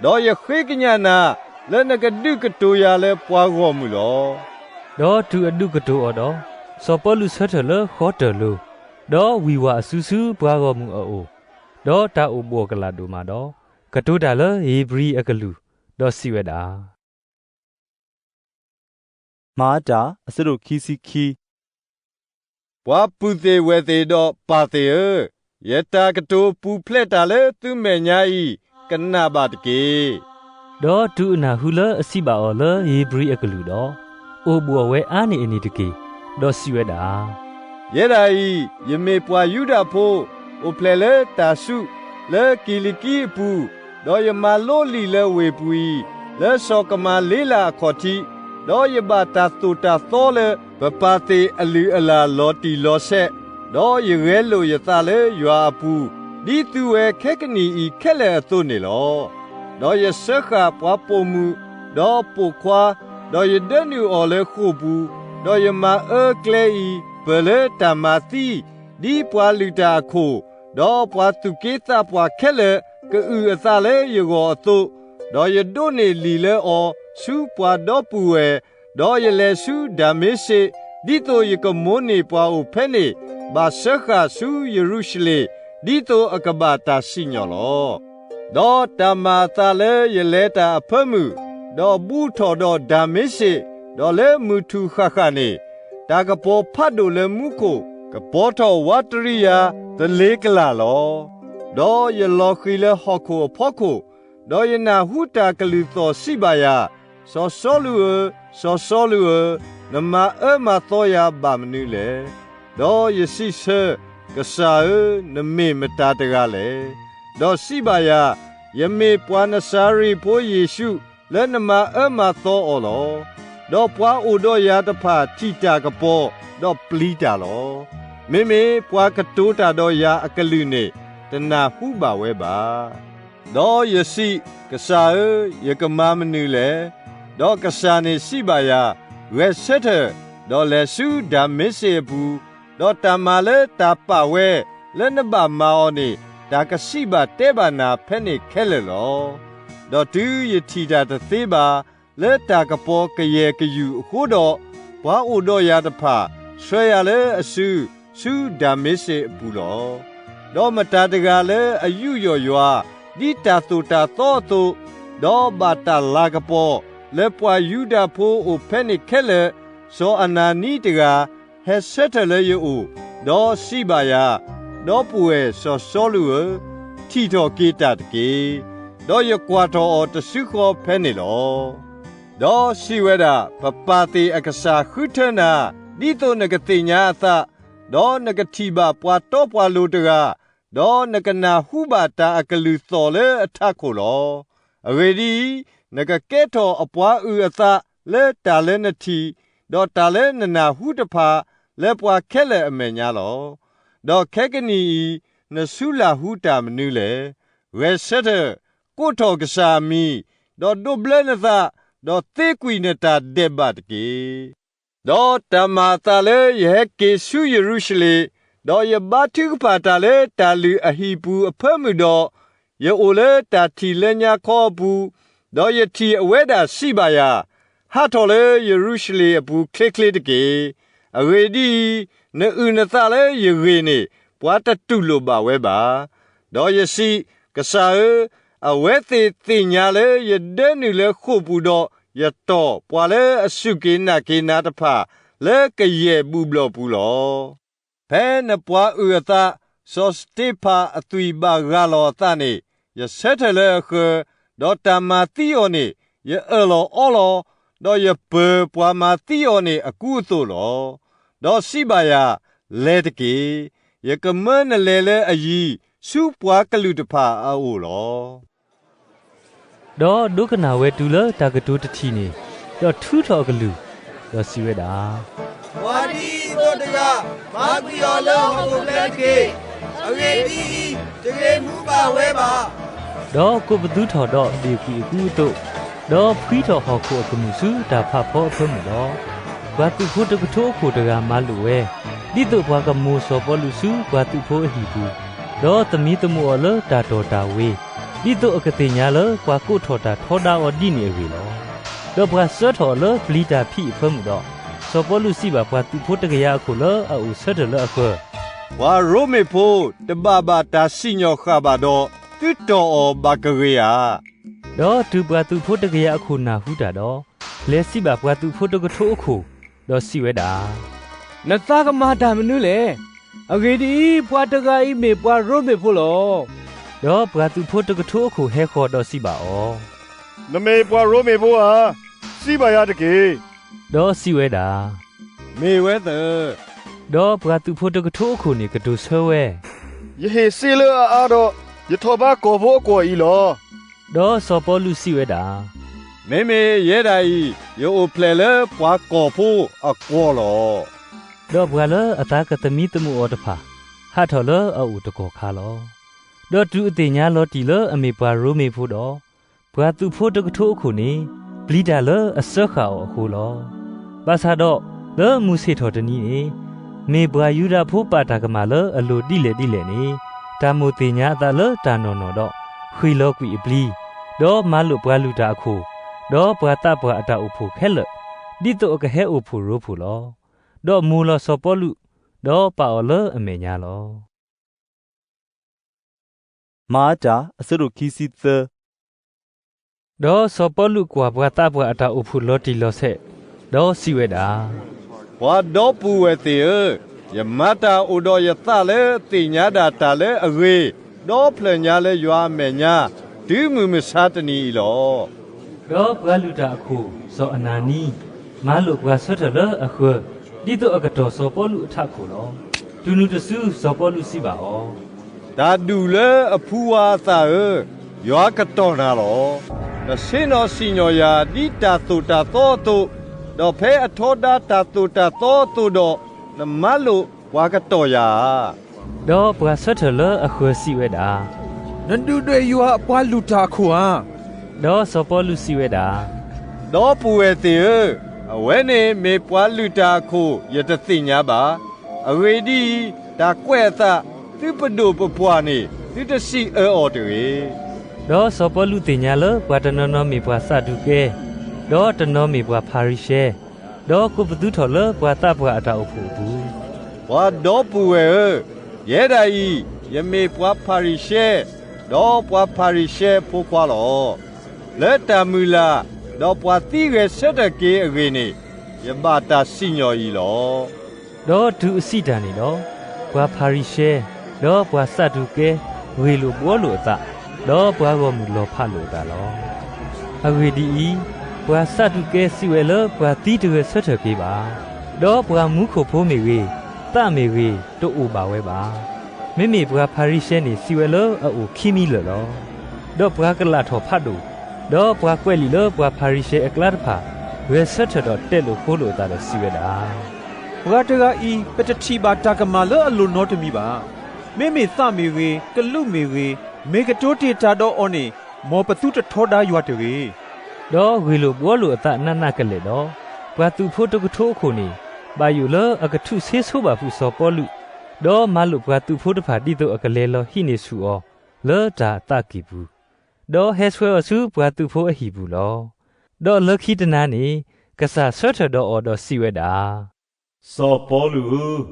ဒီးယဃ့ကညးနၤ လၢနကဒုးကတိၤယၤလၢပှၤဂီၢ်မုၢ်လီၤ. ဒီးတုၤအဒုးကတိၤအီၤဒီး, စီၤပီလူးဆၢထၢၣ်လၢဃီတၢၢ်လိၤ, ဒီးဝံၢ်ဝးအစုဆူပှၤဂီၢ်မုၢ်အအိၣ်, ဒီးတၢ်အိၣ်ဘှီၣ်ကလာ်ဒိၣ်မးဒီး, ကတိၤတၢ်လၢဧ့ၤဘြံၤအကလုၢ်, ဒီးစံးဝဲဒၣ် မၤတၢ် အဆၢဒိၣ်ခံဆံခံ. ပှၤပုၢ်သ့ၣ်ဝဲၢ်သ့ၣ်ဒီးပၢ်သ့ၣ်ဧၢ, ယတၢ်ကတိၤပူၤဖျဲးတၢ်လၢသုမဲာ်ညါအံၤ ကနၣ်ဘၣ်တက့ၢ်. ဒီးတုၤအနၢ်ဟူလၢအစံးဘၣ်အီၤလၢဧ့ၤဘြံၤအကလုၢ်ဒီး, အိၣ်ဘှီၣ်ဝဲအါန့ၢ်အန့ၣ်တက့ၢ်, ဒီးစံးဝဲဒၣ်, ယဲဒၣ်အံၤ ယမ့ၢ်ပှၤယူဒၤဖိ, အိၣ်ဖျဲၣ်လၢတၢ်စူး လၢကံၤလံၤကံအပူၤ, ဒီးယမၤလိလံာ်လၢဝ့ၢ်ပူၤအံၤ, လၢစီၤကမၤလ့လးအခီၣ်ထံး, ဒီးယဘၣ်တၢ်သိၣ်တၢ်သီလၢ ပပၢ်သ့ၣ်အလုၢ်အလၢ်လီၤတံၢ်လီၤဆဲး, ဒီးယဂဲၤလိာ်ယသးလၢယွၤအပူၤ, ဒ်သုဝဲခဲကနံၣ်အံၤခဲလၢာ်အသိးန့ၣ်လီၤ. ဒီးယစၢဃာ်ပှၤပိာ်မုၣ်, ဒီးပိာ်ခွါ, ဒီးယဒၢနုာ်အီၤလၢဃိာ်ပူၤ, ဒီးယမၤအၢကျဲအံၤပၢၢ်လၢတၢ်မၤသံ, ဒ်ပှၤလုၢ်တၢ်အခိၣ်, ဒီးပှၤသူၣ်က့သးပှၢ်ခဲလၢာ် ကအုၣ်အသးလၢယဂီၢ်အသိး, ဒီးယဒိးန့ၢ်လံာ်လၢအီၤဆူပှၤဒီပုၢ်ဝဲၢ်, ဒီးယလဲၤဆူဒၤမ့းစ့း, ဒ်သိးယကမိၣ်န့ၢ်ပှၤအိၣ်ဖဲန့ၣ်, ဘၣ်စၢဃာ်ဆူယရူၤၡလ့ၣ်, ဒ်သိးအကဘၣ်တၢ်စံၣ်ညီၣ်လီၤ. ဒီးတၢ်မၤအသးလၢယလဲၤတၢ်အဖၢမုၢ်, ဒီးဘူးထီၣ်ဒီးဒၤမ့းစ့း, ဒီးလၢမုၢ်ထူၣ်ဃၣ်ဃၣ်န့ၣ်, တၢ်ကပီၤဖးဒိၣ်လၢမူခိၣ် ကပီၤထီၣ်ဝးတရံယၤသလ့ၤကလာ်လီၤ. ဒီးယလီၤဃံၤလၢဟီၣ်ခိၣ်အဖီခိၣ်, ဒီးယနၢ်ဟူတၢ်ကလုၢ်သီၣ်စံးဘၣ်ယၤ, စီၤစီလူးဧၢ, စီၤစီလူးဧၢ, နမၤအၢမၤသီယၤဘၣ်မနုၤလဲၣ်. ဒီးယစံးဆၢ, ကစၢ်ဧၢ, နမ့ၢ်မတၤတဂၤလဲၣ်. ဒီးစံးဘၣ်ယၤ, ယမ့ၢ်ပှၤနစၤရ့းဖိယ့ၣ်ၡူး လၢနမၤအၢမၤသီအီၤလီၤ. ဒီးပှၤအိၣ်ဒီးယၤတဖၣ်ထံၣ်တၢ်ကပီၤ, ဒီးပျံၤတၢ်လီၤ. မ့မ့ၢ်ပှၤကတိၤတၢ်ဒီးယၤအကလုၢ်န့ၣ် တနၢ်ဟူဘၣ်ဝဲဘၣ်. ဒီးယစံး, ကစၢ်ဧၢ, ယကမၤမနုၤလဲၣ်. ဒီးကစၢ်န့ၣ်စံးဘၣ်ယၤ, ဂဲၤဆၢထၢၣ်, ဒီးလဲၤဆူဒၤမ့းစ့းအပူၤ, ဒီးတၢ်မၤလၢတၢ်ပာ်ဝဲလၢနဘၣ်မၤအီၤန့ၣ် တၢ်ကစံးဘၣ်တဲဘၣ်နၤဖဲန့ၣ်ခဲလၢာ်လီၤ. ဒီးတုၤယထံၣ်တၢ်တသ့ဘၣ် လၢတၢ်ကပီၤကယဲၢ်ကယူၢ်အဃိဒီး, ပှၤအိၣ်ဒီးယၤတဖၣ် ဆှၢယၤလၢအစု ဆူဒၤမ့းစ့းအပူၤလီၤ. ဒီးမတၤတဂၤလၢအယူးယီၣ်ယွၤ ဒ်တၢ်သိၣ်တၢ်သီအသိး, ဒီးဘၣ်တၢ်လၤကပီၤ လၢပှၤယူဒၤဖိအိၣ်ဖဲန့ၣ်ခဲလၢာ်, စီၤအနၤနံတဂၤ ဟဲဆၢထၢၣ်လၢယအိၣ်, ဒီးစံးဘၣ်ယၤ, ဒီပုၢ်ဝဲၢ်စီၤစီလူးဧၢ, ထံၣ်ထီၣ်က့ၤတၢ်တက့ၢ်. ဒီးယကွၢ်ထီၣ်အီၤတစုဃီဖဲန့ၣ်လီၤ. ဒီးစံးဝဲဒၣ်, ပပၢ်သ့ၣ်အကစၢ်ဃုထၢနၤ ဒ်သိးနကသ့ၣ်ညါအသး, ဒီးနကထံၣ်ဘၣ်ပှၤတီပှၤလိၤတဂၤ, ဒီးနကနၢ်ဟူဘၣ်တၢ်အကလုၢ်သီၣ်လၢအထးခိၣ်လီၤ. အဂ့ၢ်ဒ်အံၤ, နကကဲထီၣ်အပှၤအုၣ်အသးလၢတၢ်လၢနထံၣ်, ဒီးတၢ်လၢနနၢ်ဟူတဖၣ် လၢပှၤခဲလၢာ်အမဲာ်ညါလီၤ. ဒီးခဲကနံၣ်အံၤ နဆူလၢ်ဟူတၢ်မနုၤလဲၣ်. ဂဲၤဆၢထၢၣ်, ကိးထီၣ်ကစၢ်အမံၤ, ဒီးဒိးဘျၢနသး, ဒီးသ့ကွံာ်နတၢ်ဒဲးဘးတက့ၢ်. ဒီးတၢ်မၤအသးလၢယဟဲက့ၤဆူယရူၤၡလ့ၣ်, ဒီးယဘါထုကဖၣ်တၢ်လၢတၢ်လုၢ်အဟံၣ်ပူၤအဖၢမုၢ်ဒီး, ယအိၣ်လၢတၢ်ထံၣ်လၢညါခီအပူၤ, ဒီးယထံၣ်အဝဲဒၣ်စံးဘၣ်ယၤ, ဟးထီၣ်လၢယရူၤၡလ့ၣ်အပူၤချ့ချ့တက့ၢ်. အဂ့ၢ်ဒ်အံၤ, နအုၣ်နသးလၢယဂ့ၢ်န့ၣ် ပှၤတတူၢ်လိာ်ဘၣ်ဝဲဘၣ်. ဒီးယစံး, ကစၢ်ဧၢ, အဝဲသ့ၣ်သ့ၣ်ညါလၢယဒၢနုာ်လၢဃိာ်ပူၤဒီး ယတီၢ်ပှၤလၢအစူၢ်က့ၤနာ်က့ၤနၤတဖၣ် လၢကယဲၢ်ဘူၣ်ဘျီၣ်ပူၤလီၤ. ဖဲနပှၤအုၣ်အသး စီၤစတ့ဖၣ်အသွံၣ်ဘၣ်ဂၢ်လီၤအသးန့ၣ်, ယဆၢထၢၣ်လၢအဃၢၤ, ဒီးတၢ်မၤသံအီၤန့ၣ် ယအၢၣ်လီၤအီလီၤ, ဒီးယပၢၢ်ပှၤမၤသံအီၤန့ၣ်အကူအသိးလီၤ. ဒီးစံးဘၣ်ယၤ, လဲၤတက့ၢ်. ယကမၢနလဲၤလၢအယံၤ ဆူပှၤကလုာ်တဖၣ်အအိၣ်လီၤ. ဒီးဒိကနၣ်ဝဲတုၤလၢတၢ်ကတိၤတထံၣ်န့ၣ်, ဒီးထုးထီၣ်အကလုၢ်, ဒီးစံးဝဲဒၣ်, ပှၤဒ်အံၤအသိးတဂၤ မၤကွံာ်အီၤလၢဟီၣ်ခိၣ်ချၢတက့ၢ်. အဂ့ၢ်ဒ်အံၤ, တဂ့ၤမူဘၣ်ဝဲဘၣ်. ဒီးကိးပသူထီၣ်ဒီးဘ့ၣ်ကွံာ်အကူအသိး, ဒီးဖှံထီၣ်ဟီၣ်ခိၣ်အကမူၣ်ဆူတၢ်ဖးဖီအဖၢမုၢ်လီၤ. ပှၤသုးဖိတကထိအခိၣ်တဂၤမၤလိာ်ဝဲ, ဒ်သိးပှၤကမိၢ်စီၤပီလူးဆူပှၤသုးဖိအဟံၣ်ပူၤ, ဒီးသမံသမိးအီၤလၢတၢ်တီၢ်တၢ်ဝ့ၤ, ဒ်သိးအကသ့ၣ်ညါလၢပှၤကိးထီၣ်တၢ်ထီဒါအီၤဒ်န့ၣ်အဂ့ၢ်လီၤ. ဒီးပှၤစၢထီၣ်အီၤလၢပျံၤတၢ်ဖံးအဖၢမုၢ်ဒီး, စီၤပီလူးစံးဘၣ်ပှၤသုးဖိတကယၤအခိၣ်လၢအအိၣ်ဆၢထၢၣ်လၢအဃၢၤ, ပှၤရိမ့ၤဖိတဘၣ်ဘၣ်တၢ်စံၣ်ညီၣ်ဃၣ်ဘၣ်ဒီး, သုတီၢ်အီၤဘၣ်ကဂ့ၤဧါ. ဒီးတုၤပှၤသုးဖိတကယၤအခိၣ်နၢ်ဟူတၢ်ဒီး, လဲၤစံးဘၣ်ပှၤသုးဖိတကထိအခိၣ်, ဒီးစံးဝဲဒၣ်, နသးကမၤတၢ်မနုၤလဲၣ်. အဂ့ၢ်ဒ်အံၤ, ပှၤတဂၤအံၤမ့ၢ်ပှၤရိမ့ၤဖိလီၤ. ဒီးပှၤသုးဖိတကထိအခိၣ်ဟဲဃီၤဒီးစံးဘၣ်အီၤ, နမ့ၢ်ပှၤရိမ့ၤဖိဧါ. စံးဘၣ်ယၤတက့ၢ်. ဒီးစံးဝဲဒၣ်, မ့ၢ်ဝဲသၢၣ်. ဒီးပှၤသုးဖိတကထိအခိၣ်န့ၣ်ကတိၤဆၢဝဲ, ယဟ့ၣ်စ့လၢအအါဒီး, ယထီၣ်ဘါကီၢ်ဖိအကွီၢ်အံၤလီၤ. ဒီးစီၤပီလူးစံးဝဲဒၣ်, မ့မ့ၢ်ယဲဒၣ်အံၤ ယအိၣ်ဖျဲၣ်လၢပှၤကီၢ်ဖိအကွီၢ်လီၤ. ဒီးပှၤလၢအသးကသမံသမိးအီၤတဖၣ် ဟးထီၣ်လၢအအိၣ်တကီၢ်ခါလီၤ. ဒီးတုၤအသ့ၣ်ညါလီၤတံၢ်လၢအမ့ၢ်ပှၤရိမ့ၤဖိဒီး, ပှၤသုးဖိတကထိအခိၣ်န့ၣ် ပျံၤတၢ်လၢအစၢဃာ်အီၤအဃိလီၤ. ဘၣ်ဆၣ်ဒီး လၢမုၢ်ဆ့ၣ်ထီၣ်တနံၤန့ၣ်, မ့ၢ်ပှၤယူဒၤဖိပာ်တၢ်ကမၣ်လၢအလိၤဒ်လဲၣ်ဒ်လဲၣ်န့ၣ်, တၢ်မိၣ်သ့ၣ်ညါအသးလၢတၢ်နီၢ်နီၢ်ဒီး ဃ့ၢ်လီၤကွံာ်အပျံၤ, ဒီးမၤလိာ်ပှၤလုၢ်တၢ်အခိၣ်, ဒီးပှၤသးပှၢ်အတၢ်အိၣ်ဖှိၣ်ခဲလၢာ်, ဒ်သိးအကဟဲအိၣ်ဖှိၣ်ရိဖှိၣ်လီၤ. ဒီးမိၢ်လီၤစီၤပီလူး, ဒီးပာ်အီၤလၢအမဲာ်ညါလီၤ. မၤအတၢ် အဆၢဒိၣ်ခံဆံသၢ. ဒီးစီၤပီလူးကွၢ်ပှၤသးပှၢ်အတၢ်အိၣ်ဖှိၣ်လီၤတံၢ်လီၤဆဲး, ဒီးစံးဝဲဒၣ်, ပှၤဒီပုၢ်ဝဲၢ်သ့ၣ်ဧၢ, ယမၤတၢ်အိၣ်ဒီးယသးလၢသ့ၣ်ညါဒၣ်တၢ်လၢအဂ့ၤ, ဒီဖျၢၣ်ညါလၢယွၤအမဲာ်ညါ, တုၤမုၢ်မဆါတနံၤအံၤလီၤ. ဒီးပှၤလုၢ်တၢ်အခိၣ် စီၤအနၤနံ, မၤလိာ်ပှၤဆၢထၢၣ်လၢအဃၢၤ, ဒ်သိးအကတီၢ်စီၤပီလူးအထးခိၣ်လီၤ. တုၤနုၤတစု စီၤပီလူးစံးဘၣ်အီၤ, တၢ်ဒူၣ်လၢအဖူဝါအသးဧၢ, ယွၤကတီၢ်နၤလီၤ. နဆ့ၣ်နီၤစံၣ်ညီၣ်ယၤဒ်တၢ်သိၣ်တၢ်သီအသိး, ဒီးဖဲအထီဒါတၢ်သိၣ်တၢ်သီအသိးဒီး, နမၤလိာ်ပှၤကတီၢ်ယၤဧါ. ဒီးပှၤဆၢထၢၣ်လၢအဃၢၤစံးဝဲဒၣ်, နဒုၣ်ဒွဲၣ်ယွၤအပှၤလုၢ်တၢ်အခိၣ်ဧါ. ဒီးစီၤပီလူးစံးဝဲဒၣ်, ဒီပုၢ်ဝဲၢ်သ့ၣ်ဧၢ, အဝဲန့ၣ်မ့ၢ်ပှၤလုၢ်တၢ်အခိၣ် ယတသ့ၣ်ညါဘၣ်. အဂ့ၢ်ဒ်အံၤ, တၢ်ကွဲးအသး သုပဒိၣ်ပပှၢ်န့ၣ် သုတစံးအၢအီၤတဂ့ၤ. ဒီးစီၤပီလူးသ့ၣ်ညါလၢပှၤတနီၤနီၤမ့ၢ်ပှၤစးဒူၤကဲ, ဒီးတနီၤမ့ၢ်ပှၤဖၤရံၤၡဲ, ဒီးကိးပသူထီၣ်လၢပှၤသးပှၢ်အတၢ်အိၣ်ဖှိၣ်အပူၤ, ပှၤဒီပုၢ်ဝဲၢ်ဧၢ, ယဲဒၣ်အံၤ ယမ့ၢ်ပှၤဖၤရံၤၡဲ, ဒီးပှၤဖၤရံၤၡဲအဖိခွါလီၤ. လၢတၢ်မုၢ်လၢ်, ဒီးပှၤသံဂဲၤဆၢထၢၣ်က့ၤအဂ့ၢ်န့ၣ်, ယဘၣ်တၢ်စံၣ်ညီၣ်အံၤလီၤ. ဒီးတုၤအစံးတၢ်န့ၣ်ဒီး, ပှၤဖၤရံၤၡဲ, ဒီးပှၤစးဒူၤကဲ, ဂ့ၢ်လိာ်ဘှီလိာ်အသး, ဒီးပှၤဂီၢ်မုၢ်လီၤဖးလိာ်အသးလီၤ. အဂ့ၢ်ဒ်အံၤ, ပှၤစးဒူၤကဲစံးဝဲလၢပှၤသံတဂဲၤဆၢထၢၣ်က့ၤဘၣ်, ဒီးပှၤမူခိၣ်ဖိမ့ၢ်ဂ့ၤ, သးမ့ၢ်ဂ့ၤ, တအိၣ်ဘၣ်ဝဲဘၣ်. မ့မ့ၢ်ပှၤဖၤရံၤၡဲန့ၣ်စံးဝဲလၢအအိၣ်ခံမံလၢာ်လီၤ. ဒီးပှၤကလာ်ထီၣ်ဖးဒိၣ်, ဒီးပှၤကွဲးလံာ်လၢပှၤဖၤရံၤၡဲအကျါတဖၣ် ဂဲၤဆၢထၢၣ်ဒီးတဲလိာ်ဃိလိာ်အသးဒီးစံးဝဲဒၣ်, ပှၤတဂၤအံၤ ပတထံၣ်ဘၣ်တၢ်ကမၣ်လၢအလိၤနီတမံၤဘၣ်. မ့မ့ၢ်သးမ့ၢ်ဂ့ၤ, ကလူးမ့ၢ်ဂ့ၤ, မ့ၢ်ကတိၤတ့ၢ်တၢ်ဒီးအီၤန့ၣ်, မ်ပသုတထီဒါယွၤတဂ့ၤ. ဒီးဂ့ၢ်လိာ်ဘှီလိာ်အသးနးနးကလဲာ်ဒီး, ပှၤသုးဖိတကထိအခိၣ်န့ၣ်, ဘၣ်ယိၣ်လၢအကထူးဆ့ဆိဘၣ်ဖုးစီၤပီလူး, ဒီးမၤလိာ်ပှၤသုးဖိတဖၣ်ဒ်သိးအကလဲၤလီၤဟံးန့ၢ်ဆူၣ်အီၤလၢတၢ်သးကံၢ်ပူၤ, ဒီးဟဲဆှၢအီၤဆူပှၤသုးဖိအဟံၣ်ပူၤလီၤ. ဒီးလၢခံတနၤန့ၣ်, ကစၢ်ဆၢထၢၣ်ဒီးအီၤဒီးစံးဝဲဒၣ်, စီၤပီလူးဧၢ,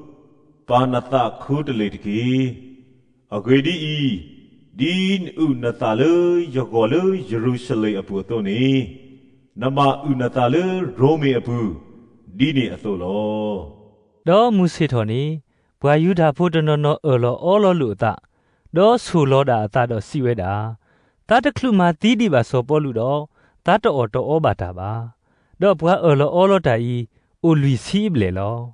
ပာ်နသးခူတလ့ၢ်တက့ၢ်. အဂ့ၢ်ဒ်အံၤ, ဒ်နအုၣ်နသးလၢယဂီၢ်လၢယရူၤၡလ့ၣ်အပူၤအသိးန့ၣ်, နဘၣ်အုၣ်နသးလၢရိမ့ၤအပူၤ, ဒ်န့ၣ်အသိးလီၤ. ဒီးမုၢ်ဆ့ၣ်ထီၣ်န့ၣ်, ပှၤယူဒၤဖိတနီၤနီၤအၢၣ်လီၤအီလီၤလိာ်အသး, ဒီးဆိၣ်လီၤဒၣ်အသးဒီးစံးဝဲဒၣ်, သးတချုးမၤသံဒံးဘၣ်စီၤပီလူးဒီး, သးတအီၣ်တအီဘၣ်တၢ်ဘၣ်. ဒီးပှၤအၢၣ်လီၤအီလီၤတၢ်အံၤ, အိၣ်လွံၢ်ဆံဘျဲၣ်လီၤ.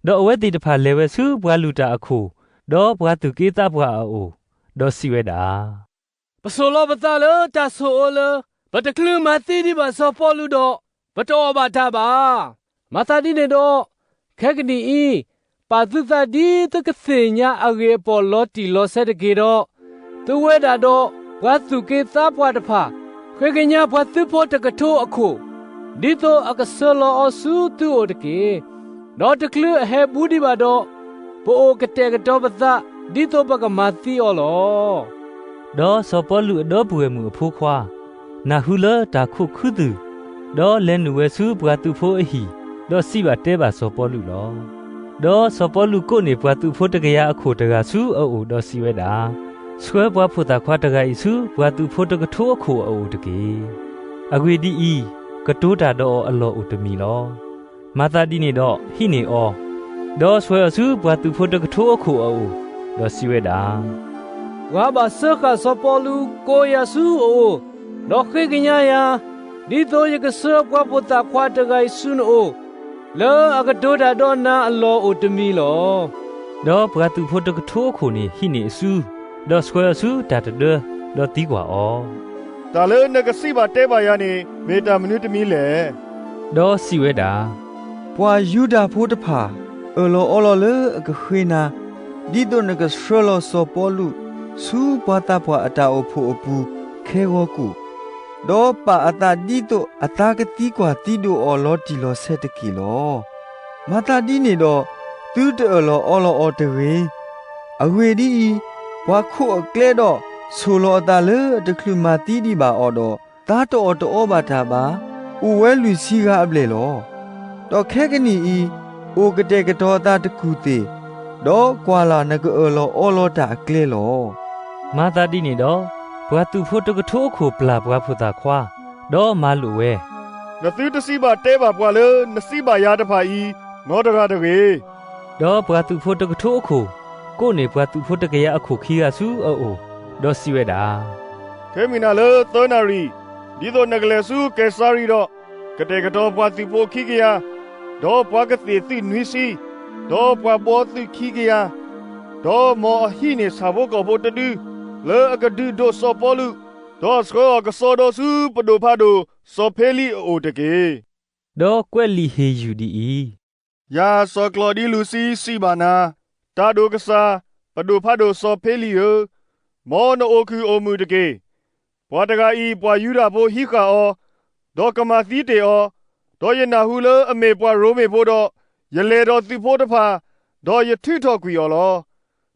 ဒီးအဝဲသ့ၣ်တဖၣ်လဲၤဝဲဆူပှၤလုၢ်တၢ်အခိၣ်, ဒီးပှၤသူၣ်က့သးပှၢ်အအိၣ်, ဒီးစံးဝဲဒၣ်, ပဆိၣ်လီၤပသးလၢတၢ်ဆိၣ်အၢလၢ ပတချုးမၤသံဒံးဘၣ်စီၤပီလူးဒီး, ပတအီၣ်ဘၣ်တၢ်ဘၣ်. မၤသးဒ်န့ၣ်ဒီး, ခဲကနံၣ်အံၤ, ပာ်သုသးဒ်သုကသ့ၣ်ညါအဂ့ၢ်အပီၢ်လီၤတံၢ်လီၤဆဲးတက့ၢ်ဒီး, သုဝဲဒၣ်ဒီးပှၤသူၣ်က့သးပှၢ်တဖၣ်, ဃ့ကညးပှၤသုးဖိတကထိအခိၣ်, ဒ်သိးအကဆှၢလီၤအီၤဆူသုအိၣ်တက့ၢ်. ဒီးတချုးအဟဲဘူးဒံးဘၣ်ဒီး, ပအိၣ်ကတဲာ်ကတီၤပသး ဒ်သိးပကမၤသံအီၤလီၤ. ဒီးစီၤပီလူးအဒီပုၢ်ဝဲၢ်မုၣ်အဖိခွါ, နၢ်ဟူလၢတၢ်ခိးခုသုၣ်, ဒီးလဲၤနုာ်ဝဲဆူပှၤသုးဖိအဟံၣ်, ဒီးစံးဘၣ်တဲဘၣ်စီၤပီလူးလီၤ. ဒီးစီၤပီလူးကိးန့ၢ်ပှၤသုးဖိတကယၤအခိၣ်တဂၤဆူအအိၣ်ဒီးစံးဝဲဒၣ်, ဆှၢပှၤဖိသၣ်ခွါတဂၤအံၤဆူပှၤသုးဖိတကထိအခိၣ်အအိၣ်တက့ၢ်. အဂ့ၢ်ဒ်အံၤ, ကတိၤတၢ်ဒီးအီၤအလီၢ်အိၣ်တမံၤလီၤ. မၤသးဒ်န့ၣ်ဒီးဟံးန့ၢ်အီၤ, ဒီးဆှၢအီၤဆူပှၤသုးဖိတကထိအခိၣ်အအိၣ်, ဒီးစံးဝဲဒၣ်, ပှၤဘၣ်စၢဃာ်စီၤပီလူးကိးယၤဆူအအိၣ်, ဒီးဃ့ကညးယၤ, ဒ်သိးယကဆှၢပှၤဖိသၣ်ခွါတဂၤအံၤဆူနအိၣ်, လၢအကတိၤတၢ်ဒီးနၤအလီၢ်အိၣ်တမံၤလီၤ. ဒီးပှၤသုးဖိတကထိအခိၣ်န့ၣ်ဟံးန့ၢ်အစု, ဒီးဆှၢအီၤဆူတၢ်တဒၢ, ဒီးသံကွၢ်အီၤ, တၢ်လၢနကစံးဘၣ်တဲဘၣ်ယၤန့ၣ် မ့ၢ်တၢ်မနုၤတမံၤလဲၣ်. ဒီးစံးဝဲဒၣ်, ပှၤယူဒၤဖိတဖၣ် အၢၣ်လီၤအီလီၤလၢအကဃ့နၤ, ဒ်သိးနကဆှၢလီၤစီၤပီလူး ဆူပှၤသးပှၢ်အတၢ်အိၣ်ဖှိၣ်အပူၤ ခဲဂီၤကိၣ်, ဒီးပာ်အသးဒ်သိးအသးကသံကွၢ်သံဒိၣ်အီၤလီၤတံၢ်လီၤဆဲးတက့ၢ်လီၤ. မၤသးဒ်န့ၣ်ဒီး သုတအၢၣ်လီၤအီလီၤအီၤတဂ့ၤ. အဂ့ၢ်ဒ်အံၤ, ပှၤခိးအကျဲဒီး ဆိၣ်လီၤအသးလၢအတချုးမၤသံဒံးဘၣ်အီၤဒီး သါတအီၣ်တအီဘၣ်တၢ်ဘၣ်, အိၣ်ဝဲလွံၢ်ဆံဂၤအဘျဲၣ်လီၤ. ဒီးခဲကနံၣ်အံၤ, အိၣ်ကတဲာ်ကတီၤအသးတကူၢ်သ့ၣ်, ဒီးကွၢ်လၢ် နကအၢၣ်လီၤအီလီၤတၢ်အကျဲလီၤ. မၤသးဒ်န့ၣ်ဒီး ပှၤသုးဖိတကထိအခိၣ်ပျၢ်ပှၤဖိသၣ်ခွါ, ဒီးမၤလိာ်ဝဲ, နသုတစံးဘၣ်တဲဘၣ်ပှၤလၢနစံးဘၣ်ယၤတဖၣ်အံၤ နီတဂၤတဂ့ၤ. ဒီးပှၤသုးဖိတကထိအခိၣ် ကိးန့ၢ်ပှၤသုးဖိတကယၤအခိၣ်ခံဂၤဆူအအိၣ်, ဒီးစံးဝဲဒၣ်, ခဲမုၢ်နၤလၢသၢနၣ်ရံၣ်, ဒ်သိးနကလဲၤဆူကဲစၤရံၤဒီး, ကတဲာ်ကတီၤပှၤသုးဖိခံကယၤ, ဒီးပှၤကသ့ၣ်သုးနွံဆံ, ဒီးပှၤဘှီသုးခံကယၤ, ဒီးမ်အဟံးန့ၢ်ဆၣ်ဖိကီၢ်ဖိတဒု, လၢအကဒုးဒိးစီၤပီလူး, ဒီးဆှၢအီၤကစီဒီဆူပဒိၣ်ဖးဒိၣ်စီၤဖ့လံးအအိၣ်တက့ၢ်. ဒီးကွဲးလံာ်ဟ့ၣ်ယုၢ်ဒ်အံၤ, ယၤစီၤကျီဒံလူးစံစံးဘၣ်နၤ, တၢ်ဒိၣ်ကစၢ်, ပဒိၣ်ဖးဒိၣ်စီၤဖ့လံးဧၢ, မ်နအိၣ်ခုၣ်အိၣ်မုာ်တက့ၢ်. ပှၤတဂၤအံၤ ပှၤယူဒၤဖိဟံးဃာ်အီၤ, ဒီးကမၤသံတ့ၢ်အီၤ, ဒီးယနၢ်ဟူလၢအမ့ၢ်ပှၤရိမ့ၤဖိဒီး, ယလဲၤဒီးသုးဖိတဖၣ်, ဒီးယထုးထီၣ်ကွံာ်အီၤလီၤ.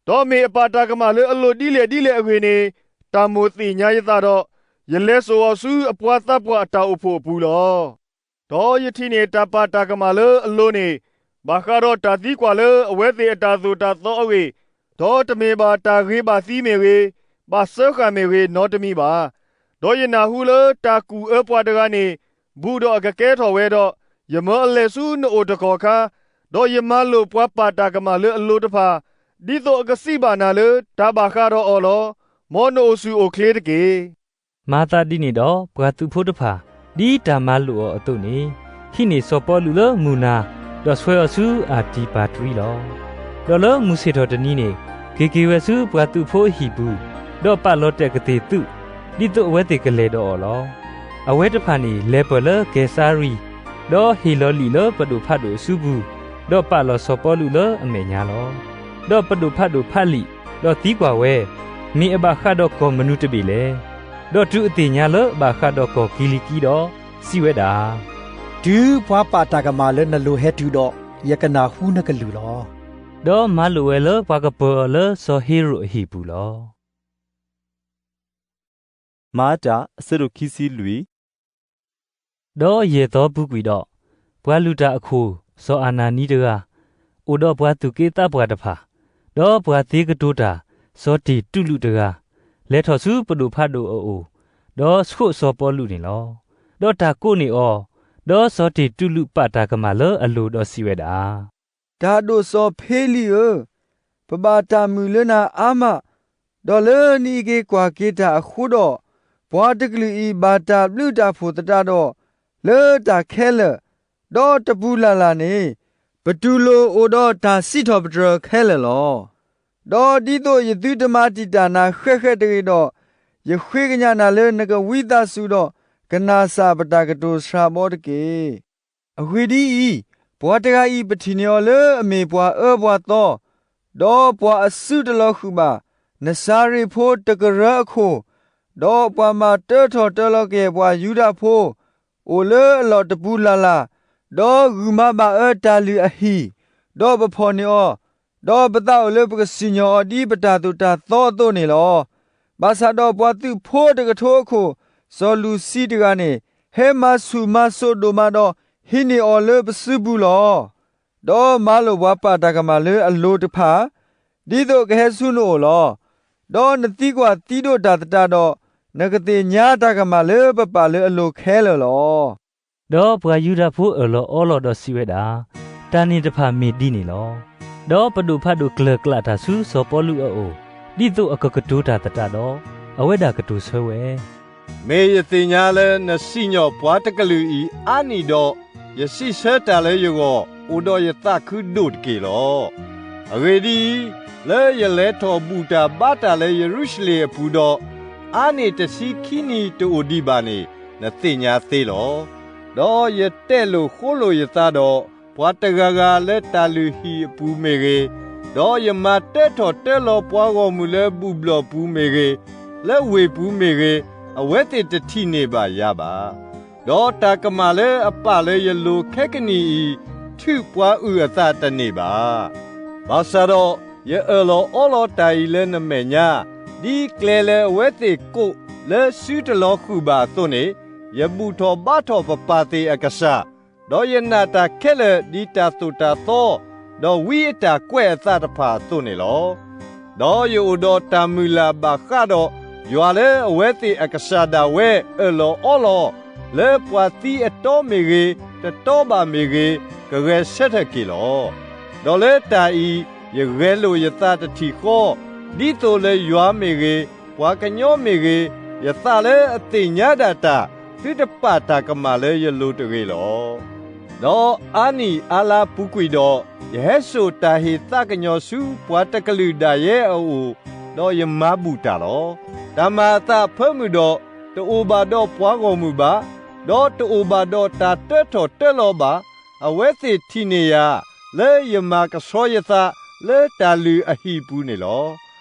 ဒီးမ့ၢ်အပာ်တၢ်ကမၣ်လၢအလိၤဒ်လဲၣ်ဒ်လဲၣ်အဂ့ၢ်န့ၣ်, တၢ်မိၣ်သ့ၣ်ညါယသးဒီး, ယလဲၤစိာ်အီၤဆူအပှၤသးပှၢ်အတၢ်အိၣ်ဖှိၣ်အပူၤလီၤ. ဒီးယထံၣ်န့ၢ်တၢ်ပာ်တၢ်ကမၣ်လၢအလိၤန့ၣ်, ဘၣ်ဃးဒီးတၢ်သံကွၢ်လၢအဝဲသ့ၣ်အတၢ်သိၣ်တၢ်သီအဂ့ၢ်, ဒီးတမ့ၢ်ဘၣ်တၢ်ဂ့ၤဘၣ်သံမ့ၢ်ဂ့ၤ, ဘၣ်စၢဃာ်မ့ၢ်ဂ့ၤ နီတမံၤဘၣ်. ဒီးယနၢ်ဟူလၢတၢ်ကူၣ်အၢပှၤတဂၤန့ၣ်, ဘူးဒီးအကကဲထီၣ်ဝဲဒီး, ယမၢအလဲၤဆူနအိၣ်တကီၢ်အခါ, ဒီးယမၤလိာ်ပှၤပာ်တၢ်ကမၣ်လၢအလိၤတဖၣ်, ဒ်သိးအကစံးဘၣ်နၤလၢတၢ်ဘၣ်ဃးဒီးအီၤလီၤ. မ်နအိၣ်ဆူၣ်အိၣ်ချ့တက့ၢ်. မၤသးဒ်န့ၣ်ဒီး ပှၤသုးဖိတဖၣ်, ဒ်တၢ်မၤလိာ်အီၤအသိးန့ၣ်, ဟံးန့ၢ်စီၤပီလူးလၢမုၢ်နၤ, ဒီးဆှၢအီၤဆူအၤတံၤပၤတရံလီၤ. ဒီးလၢမုၢ်ဆ့ၣ်ထီၣ်တနံၤန့ၣ်, က့ၤက့ၤဝဲဆူပှၤသုးဖိအဟံၣ်ပူၤ, ဒီးပာ်လီၤတဲာ်ကသ့ၣ်သုး, ဒ်သိးအဝဲသ့ၣ်ကလဲၤဒီးအီၤလီၤ. အဝဲတဖၣ်န့ၣ် လဲၤပၢၢ်လၢကဲစၤရံၤ, ဒီးဟ့ၣ်လီၤလံာ်လၢပဒိၣ်ဖးဒိၣ်အစုပူၤ, ဒီးပာ်လီၤစီၤပီလူးလၢအမဲာ်ညါလီၤ. ဒီးပဒိၣ်ဖးဒိၣ်ဖးလံာ်, ဒီးသံကွၢ်ဝဲ, မ့ၢ်အဘၣ်ဃးဒီးကီၢ်မနုၤတဘ့ၣ်လဲၣ်. ဒီးတုၤအသ့ၣ်ညါလၢအဘၣ်ဃးဒီးကီၢ်ကံၤလံၤကံဒီး, စံးဝဲဒၣ်, တုၤပှၤပာ်တၢ်ကမၣ်လၢနလိၤဟဲတုၤဒီး, ယကနၢ်ဟူနကလုၢ်လီၤ. ဒီးမၤလိာ်ဝဲလၢပှၤကပၢၤအီၤလၢစီၤဟ့ရိာ်အဟံၣ်ပူၤလီၤ. မၤတၢ် အဆၢဒိၣ်ခံဆံလွံၢ်. ဒီးယဲၢ်သီပူၤကွံာ်ဒီး, ပှၤလုၢ်တၢ်အခိၣ် စီၤအၤနၤနံတဂၤ, အိၣ်ဒီးပှၤသူၣ်က့သးပှၢ်တဖၣ်, ဒီးပှၤသ့ကတိၤတၢ် စီၤတ့ၢ်တူးလူးတဂၤ, လဲၤထီၣ်ဆူပဒိၣ်ဖးဒိၣ်အအိၣ်, ဒီးဆှိးစီၤပီလူးန့ၣ်လီၤ. ဒီးတၢ်ကိးန့ၢ်အီၤ, ဒီးစီၤတ့ၢ်တူးလူးပာ်တၢ်ကမၣ်လၢအလိၤဒီးစံးဝဲဒၣ်, တၢ်ဒိၣ်စီၤဖ့လံးဧၢ, ပဘၣ်တၢ်မုာ်လၢနၤအါမး, ဒီးလၢနအံးက့ၤကွၢ်က့ၤတၢ်အဃိဒီး, ပှၤတကလုာ်အံၤဘၣ်တၢ်ဘျုးတၢ်ဖှိၣ်သတးဒီး, လၢတၢ်ခဲလၢာ်, ဒီးတပူၤလၢ်လၢ်န့ၣ်, ပတူၢ်လိာ်အိၣ်ဒီးတၢ်စံးထီၣ်ပတြၢၤခဲလၢာ်လီၤ. ဒီးဒ်သိးယသုတမၤတံာ်တာ်နၤဃဲးဃဲးတဂ့ၤဒီး, ယဃ့ကညးနၤလၢနကဝံသးစူၤဒီး ကနၣ်စၢ်ပတၢ်ကတိၤဆှးဘီတက့ၢ်. အဂ့ၢ်ဒ်အံၤ, ပှၤတဂၤအံၤပထံၣ်န့ၢ်အီၤလၢအမ့ၢ်ပှၤအၢပှၤသီ, ဒီးပှၤအစုတလီၤဃုာ်ဘၣ်, နစၤရ့းဖိတကရၢအခိၣ်, ဒီးပှၤမၤတၢထီၣ်တၢလီၤက့ၤပှၤယူဒၤဖိ, အိၣ်လၢအလီၢ်တပူၤလၢ်လၢ်, ဒီးဂုၢ်မၤဘၣ်အၢတၢ်လုၢ်အဟံၣ်, ဒီးပဖီၣ်န့ၢ်အီၤ, ဒီးပသးအိၣ်လၢပကစံၣ်ညီၣ်အီၤဒ်ပတၢ်သိၣ်တၢ်သီအသိးန့ၣ်လီၤ. ဘၣ်ဆၣ်ဒီးပှၤသုးဖိတကထိအခိၣ် စီၤလူၤစံတဂၤန့ၣ် ဟဲမၤဆူၣ်မၤစိးဒိၣ်မးဒီး ဟံးန့ၢ်အီၤလၢပစုပူၤလီၤ. ဒီးမၤလိာ်ပှၤပာ်တၢ်ကမၣ်လၢအလိၤတဖၣ်, ဒ်သိးကဟဲဆူနအိၣ်လီၤ. ဒီးနသံကွၢ်သံဒိးတၢ်သတးဒီး, နကသ့ၣ်ညါတၢ်ကမၣ်လၢပပာ်လၢအလိၤခဲလၢာ်လီၤ. ဒီးပှၤယူဒၤဖိအၢၣ်လီၤအီလီၤဒီးစံးဝဲဒၣ်, တၢ်န့ၣ်တဖၣ်မ့ၢ်ဒ်န့ၣ်လီၤ. ဒီးပဒိၣ်ဖးဒိၣ်ကျၢၢ်ကျးတၢ်ဆူစီၤပီလူးအအိၣ်, ဒ်သိးအကကတိၤတၢ်သတးဒီး, အဝဲဒၣ်ကတိၤဆၢဝဲ, မ့ၢ်ယသ့ၣ်ညါလၢနစံၣ်ညီၣ်ပှၤတကလုာ်အံၤအါနံၣ်ဒီး, ယစံးဆၢတၢ်လၢယဂီၢ်, အိၣ်ဒီးယသးခုဒိၣ်တက့ၢ်လီၤ. အဂ့ၢ်ဒ်အံၤ, လၢယလဲၤထီၣ်ဘူၣ်တၢ်ဘါတၢ်လၢယရူၤၡလ့ၣ်အပူၤဒီး, အါန့ၢ်တဆံခံနံၤတအိၣ်ဒံးဘၣ်န့ၣ် နသ့ၣ်ညါသ့လီၤ. ဒီးယတဲလိာ်ဃိလိာ်ယသးဒီး ပှၤတဂၤဂၤလၢတၢ်လုၢ်ဟံၣ်အပူၤမ့ၢ်ဂ့ၤ, ဒီးယမၤတၢထီၣ်တၢလီၤပှၤဂီၢ်မုၢ်လၢဘူၣ်ဘျီၣ်ပူၤမ့ၢ်ဂ့ၤ, လၢဝ့ၢ်ပူၤမ့ၢ်ဂ့ၤ, အဝဲသ့ၣ်တထံၣ်န့ၢ်ဘၣ်ယၤဘၣ်. ဒီးတၢ်ကမၣ်လၢအပာ်လၢယလိၤခဲကနံၣ်အံၤ ထုးပှၤအုၣ်အသးတန့ၢ်ဘၣ်. ဘၣ်ဆၣ်ဒီးယအၢၣ်လီၤအီလီၤတၢ်အံၤလၢနမဲာ်ညါ, ဒ်ကျဲလၢအဝဲသ့ၣ်ကိးလၢစုတလီၤဃုာ်ဘၣ်အသိးန့ၣ်, ယဘူၣ်ထီၣ်ဘါထီၣ်ပပၢ်သ့ၣ်အကစၢ်, ဒီးယနာ်တၢ်ခဲလၢာ်ဒ်တၢ်သိၣ်တၢ်သီ, ဒီးဝံအတၢ်ကွဲးအသးတဖၣ်အသိးန့ၣ်လီၤ. ဒီးယအိၣ်ဒီးတၢ်မုၢ်လၢ်ဘၣ်ဃးဒီးယွၤလၢအဝဲသ့ၣ်အကစၢ်ဒၣ်ဝဲအၢၣ်လီၤအီလီၤ, လၢပှၤသံအတီမ့ၢ်ဂ့ၤ, တတီဘၣ်မ့ၢ်ဂ့ၤ, ကဂဲၤဆၢထၢၣ်က့ၤလီၤ. ဒီးလၢတၢ်အံၤ ယဂဲၤလိာ်ယသးတထံၣ်ဃီ, ဒ်သိးလၢယွၤမ့ၢ်ဂ့ၤ, ပှၤကညီမ့ၢ်ဂ့ၤ, ယသးလၢအသ့ၣ်ညါဒၣ်တၢ်, သုတပာ်တၢ်ကမၣ်လၢယလိၤတဂ့ၤလီၤ. ဒီးအါနံၣ်အါလါပူၤကွံာ်ဒီး, ယဟဲစိာ်တၢ်ဟ့ၣ်သးကညီၤဆူပှၤတကလုာ်ဒၣ်ယဲအအိၣ်, ဒီးယမၤဘူၣ်တၢ်လီၤ. တၢ်မၤအသးအဖၢမုၢ်ဒီး, တအိၣ်ဘၣ်ဒီးပှၤဂီၢ်မုၢ်ဘၣ်, ဒီးတအိၣ်ဘၣ်ဒီးတၢ်တၢထီၣ်တၢလီၤဘၣ်, အဝဲသ့ၣ်ထံၣ်န့ၢ်ယၤ, လၢယမၤကဆှီယသးလၢတၢ်လုၢ်အဟံၣ်ပူၤန့ၣ်လီၤ.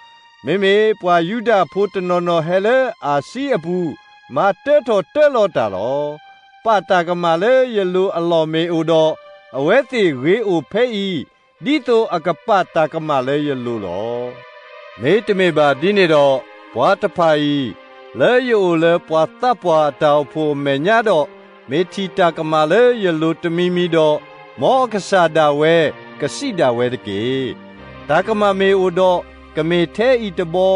မ့မ့ၢ်ပှၤယူဒၤဖိတနီၤနီၤဟဲလၢအၤစံအပူၤ, မၤတၢထီၣ်တၢလီၤတၢ်လီၤ. ပာ်တၢ်ကမၣ်လၢယလိၤအလီၢ်မ့ၢ်အိၣ်ဒီး, အဝဲသ့ၣ်ဂ့ၤအိၣ်ဖဲအံၤ, ဒ်သိးအကပာ်တၢ်ကမၣ်လၢယလိၤလီၤ. မ့တမ့ၢ်ဘၣ်ဒ်န့ၣ်ဒီး, ပှၤတဖၣ်အံၤ, လၢယအိၣ်လၢပှၤသးပှၢ်အတၢ်အိၣ်ဖှိၣ်အမဲာ်ညါဒီး, မ့ၢ်ထံၣ်တၢ်ကမၣ်လၢယလိၤတမံၤမံၤဒီး, မ်အကစၢ်ဒၣ်ဝဲကစံးဒၣ်ဝဲတက့ၢ်. တၢ်ကမၣ်မ့ၢ်အိၣ်ဒီး, ကမ့ၢ်ထဲအံၤတဘီ,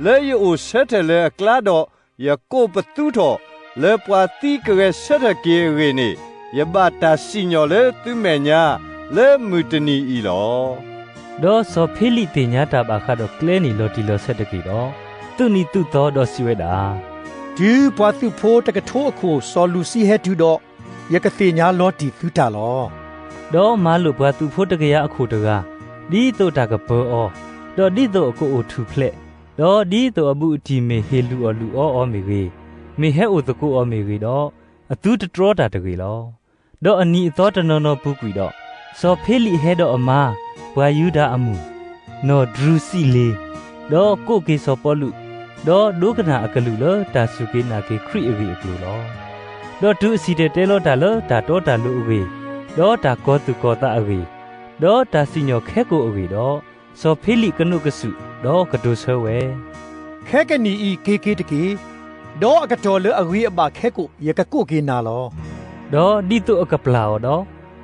လၢယအိၣ်ဆၢထၢၣ်လၢအကျါဒီး, ယကိးပသူထီၣ်, လၢပှၤသံကဂဲၤဆၢထၢၣ်က့ၤအဂ့ၢ်န့ၣ်, ယဘၣ်တၢ်စံၣ်ညီၣ်လၢသုမဲာ်ညါ, လၢမုၢ်တနံၤအံၤလီၤ. ဒီးစီၤဖ့လံးသ့ၣ်ညါတၢ်ဘၣ်ဃးဒီးကျဲန့ၣ်လီၤတံၢ်လီၤဆဲးတက့ၢ်ဒီး, သူၣ်နံၤသူၣ်သီဒီးစံးဝဲဒၣ်, တုၤပှၤသုးဖိတကထိအခိၣ် စီၤလူၤစံဟဲတုၤဒီး, ယကသ့ၣ်ညါလီၤတံၢ်သုတၢ်လီၤ. ဒီးမၤလိာ်ပှၤသုးဖိတကယၤအခိၣ်တဂၤ, ဒ်သိးတၢ်ကပၢၤအီၤ, ဒီးဒ်သိးအကအိၣ်ထူၣ်ဖျဲး, ဒီးဒ်သိးအဘူးအတံၢ်မ့ၢ်ဟ့ၣ်လုၢ်အီၣ်လုၢ်အီအီၤမ့ၢ်ဂ့ၤ, မ့ၢ်ဟဲအိၣ်သကိးအီၤမ့ၢ်ဂ့ၤဒီး, အသုတတြီတၢ်တဂ့ၤလီၤ. ဒီးအနံၤအသီတနီၤနီၤပူၤကွံာ်ဒီး, စီၤဖ့လံးဟဲဒီးအမါ, ပှၤယူဒၤအမုၣ်, နီၢ်ဒြူစံလ့ၤ, ဒီးကိးက့ၤစီၤပီလူး, ဒီးဒိကနၣ်အကလုၢ်လၢတၢ်စူၢ်က့ၤနာ်က့ၤခရံာ်အဂ့ၢ်အကျိၤလီၤ. ဒီးတုၤအစံၣ်တဲၤတဲလီၤတၢ်လၢတၢ်တီတၢ်လိၤအဂ့ၢ်, ဒီးတၢ်ကီၤသူၣ်ကီၤသးအဂ့ၢ်, ဒီးတၢ်စံၣ်ညီၣ်ခဲကိာ်အဂ့ၢ်ဒီး, စီၤဖ့လံးကနူးကစူၣ်, ဒီးကတိၤဆၢဝဲ, ခဲကနံၣ်အံၤက့ၤက့ၤတက့ၢ်. ဒီးအကတီၢ်လၢအဂ့ၤအဘၣ်ခဲကိာ် ယကကိးက့ၤနၤလီၤ. ဒီးဒ်သိးအကပျၢ်အီၤဒီး,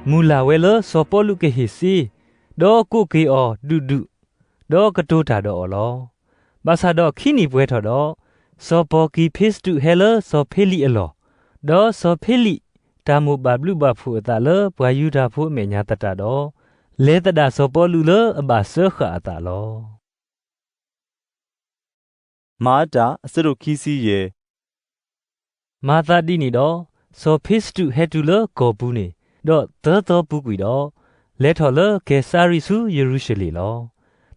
မုၢ်လၢ်ဝဲလၢစီၤပီလူးကဟ့ၣ်စ့, ဒီးကိးက့ၤအီၤဒုၣ်ဒုၣ်, ဒီးကတိၤတၢ်ဒီးအီၤလီၤ. ဘၣ်ဆၣ်ဒီးခံနံၣ်ပှဲၤထီၣ်ဒီး, စီၤပီၢ်ကံၤဖ့းစတူးဟဲလၢစီၤဖ့လံးအလီၢ်, ဒီးစီၤဖ့လံးတၢ်မိၣ်ဘၣ်ဘျုးဘၣ်ဖှိၣ်အသးလၢပှၤယူဒၤဖိအမဲာ်ညါသတးဒီး, လဲၤသဒၣ်စီၤပီလူးလၢအဘၣ်စၢဃာ်အသးလီၤ. မၤတၢ်အဆၢဒိၣ်ခံဆံယဲၢ်. မၤသးဒ်န့ၣ်ဒီး, စီၤဖ့းစတူးဟဲတုၤလၢကီၢ်ပူၤန့ၣ်, ဒီးသၢသီပူၤကွံာ်ဒီး, လဲၤထီၣ်လၢကဲၤစၤရံဆူယရူၤၡလ့ၣ်လီၤ.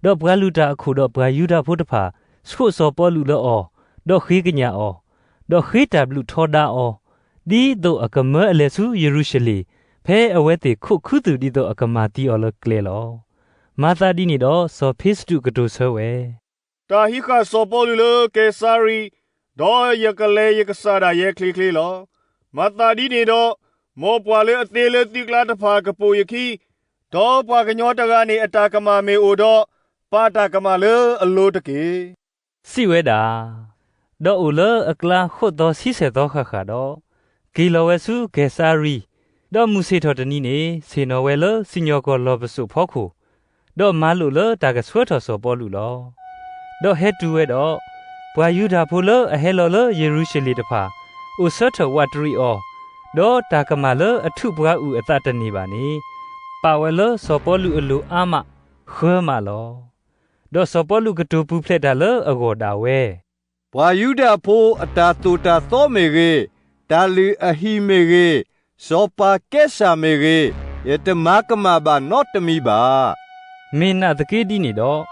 ဒီးပှၤလုၢ်တၢ်အခိၣ်ဒီးပှၤယူဒၤဖိတဖၣ် ဆှိးစီၤပီလူးလၢအီၤ, ဒီးဃ့ကညးအီၤ, ဒီးဃ့တၢ်ဘျုးထီဒါအီၤ, ဒ်သိးအကမၢအလဲၤဆူယရူၤၡလ့ၣ်, ဖဲအဝဲသ့ၣ်ခိးခူသူၣ်ဒ်သိးအကမၤသံအီၤလၢကျဲလီၤ. မၤသးဒ်န့ၣ်ဒီး စီၤဖ့းစတူးကတိၤဆၢဝဲ, တၢ်ဟံးဃာ်စီၤပီလူးလၢကဲၤစၤရံ, ဒီးယကလဲၤယကစၢ်ဒၣ်ယဲချ့ချ့လီၤ. မၤသးဒ်န့ၣ်ဒီး, မ်ပှၤလၢအသ့လၢသုကျါတဖၣ်ကပိာ်ယခံ, ဒီးပှၤကညီတဂၤန့ၣ်အတၢ်ကမၣ်မ့ၢ်အိၣ်ဒီး, ပာ်တၢ်ကမၣ်လၢအလိၤတက့ၢ်. စံးဝဲဒၣ် ဒီးအိၣ်လၢအကျါဃိးသီဆံဆဲၣ်သီဃၣ်ဃၣ်ဒီး, က့ၤလီၤဝဲဆူကဲၤစၤရံ, ဒီးမုၢ်ဆ့ၣ်ထီၣ်တနံၤန့ၣ် ဆ့ၣ်နီၤဝဲလၢစံၣ်ညီၣ်ကွီၢ်လီၢ်ပစိာ်ဖီခိၣ်, ဒီးမၤလိာ်လၢတၢ်ကဆှၢထီၣ်စီၤပီလူးလီၤ. ဒီးဟဲတုၤဝဲဒီး, ပှၤယူဒၤဖိလၢအဟဲလီၤလၢယရူၤၡလ့ၣ်တဖၣ်, အိၣ်ဆၢထၢၣ်ဝးတရံးအီၤ, ဒီးတၢ်ကမၣ်လၢအထုးပှၤအုၣ်အသးတန့ၢ်ဘၣ်န့ၣ်, ပာ်ဝဲလၢစီၤပီလူးအလိၤအါမး, ဃၢမးလီၤ. ဒီးစီၤပီလူးကတိၤပူၤဖျဲးတၢ်လၢအဂီၢ်ဒၣ်ဝဲ, ပှၤယူဒၤဖိအတၢ်သိၣ်တၢ်သီမ့ၢ်ဂ့ၤ, တၢ်လုၢ်အဟံၣ်မ့ၢ်ဂ့ၤ, စီၤပၤကဲစၢ်မ့ၢ်ဂ့ၤ, ယတမၤကမၣ်ဘၣ်နီတမံၤဘၣ်. မ့ၢ်နာ်သက့ဒ်န့ၣ်ဒီး,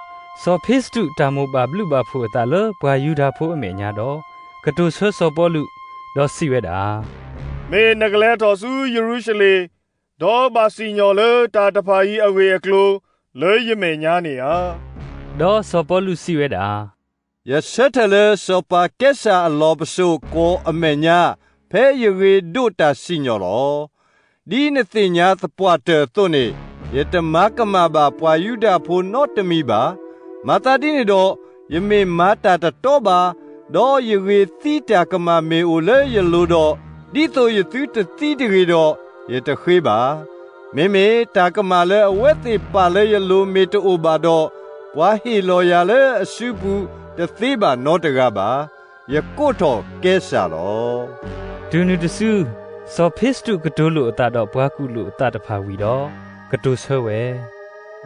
စီၤဖ့စတူးတၢ်မိၣ်ဘၣ်ဘျုးဘၣ်ဖှိၣ်အသးလၢပှၤယူဒၤဖိအမဲာ်ညါဒီး, ကတိၤဆၢစီၤပီလူး, ဒီးစံးဝဲဒၣ်, မ့ၢ်နကလဲၤထီၣ်ဆူယရူၤၡလ့ၣ်, ဒီးဘၣ်စံၣ်ညီၣ်လၢတၢ်တဖၣ်အံၤအဂ့ၢ်အကျိၤ လၢယမဲာ်ညါန့ၣ်ဧါ. ဒီးစီၤပီလူးစံးဝဲဒၣ်, ယဆၢထၢၣ်လၢစီၤပၤကဲစၢ်အလီၢ်ပစိာ်ကွီၢ်အမဲာ်ညါ, ဖဲယဂ့ၤဒိးတၢ်စံၣ်ညီၣ်လီၤ. ဒ်နသ့ၣ်ညါသပှၢ်တၢၢ်အသိးန့ၣ်, ယတမၤကမၣ်ဘၣ်ပှၤယူဒၤဖိနီတမံၤဘၣ်. မၤသးဒ်န့ၣ်ဒီး, ယမ့ၢ်မၤတၢ်တတီဘၣ်, ဒီးယဂ့ၤသံတၢ်ကမၣ်မ့ၢ်အိၣ်လၢယလိၤဒီး, ဒ်သိးယသုတသံတဂ့ၤဒီး, ယတဃ့ဘၣ်. မ့မ့ၢ်တၢ်ကမၣ်လၢအဝဲသ့ၣ်ပာ်လၢယလိၤမ့ၢ်တအိၣ်ဘၣ်ဒီး, ပှၤဟ့ၣ်လီၤယၤလၢအစုပူၤတသ့ဘၣ်နီတဂၤဘၣ်. ယကိးထီၣ်ကဲစၢ်လီၤ. တုၤနုၤတစု, စီၤဖ့စတူးကတိၤလိာ်အသးဒီးပှၤကူၣ်လိာ်အသးတဖၣ်ဝံၤဒီး, ကတိၤဆၢဝဲ,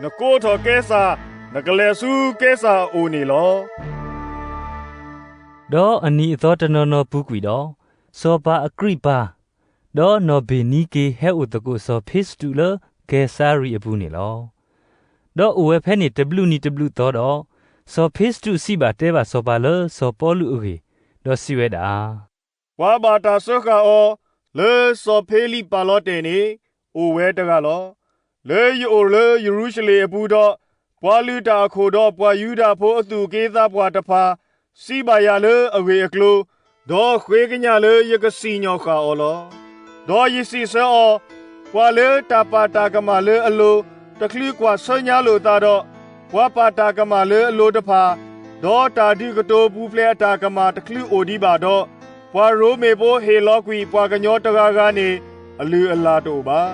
နကိးထီၣ်ကဲစၢ်, နကလဲၤဆူကဲစၢ်အအိၣ်န့ၣ်လီၤ. ဒီးအနံၤအသီတနီၤနီၤပူၤကွံာ်ဒီး, စီၤပၤအကရံးပၤ, ဒီးနီၢ်ဘ့ၣ်နံက့ၤဟဲအိၣ်သကိးစီၤဖ့စတူးလၢကဲစၤရံအပူၤန့ၣ်လီၤ. ဒီးအိၣ်ဝဲဖဲန့ၣ်တဘျုးနံၤတဘျုးသီဒီး, စီၤဖ့စတူးစံးဘၣ်တဲဘၣ်စီၤပၤလၢစီၤပီလူးအဂ့ၢ်, ဒီးစံးဝဲဒၣ်, ပှၤဘၣ်တၢ်စၢဃာ်အီၤ, လၢစီၤဖ့လံးပာ်လီၤတဲာ်န့ၣ်, အိၣ်ဝဲတဂၤလီၤ. လၢယအိၣ်လၢယရူၤၡလ့ၣ်အပူၤဒီး, ပှၤလုၢ်တၢ်အခိၣ်ဒီးပှၤယူဒၤဖိအသူၣ်က့သးပှၢ်တဖၣ်, စံးဘၣ်ယၤလၢအဂ့ၢ်အကျိၤ, ဒီးဃ့ကညးလၢယကစံၣ်ညီၣ်ဃာ်အီၤလီၤ. ဒီးယစံးဆၢအီၤ, ပှၤလၢတၢ်ပာ်တၢ်ကမၣ်လၢအလိၤ, တချုးကွၢ်ဆၢညါလိာ်သးဒီး, ပှၤပာ်တၢ်ကမၣ်လၢအလိၤတဖၣ်, ဒီးတၢ်ဒုးကတိၤပူၤဖျဲးအတၢ်ကမၣ်တချုးအိၣ်ဒံးဘၣ်ဒီး, ပှၤရိမ့ၤဖိဟ့ၣ်လီၤကွံာ်ပှၤကညီတဂၤဂၤန့ၣ်, အလုၢ်အလၢ်တအိၣ်ဘၣ်.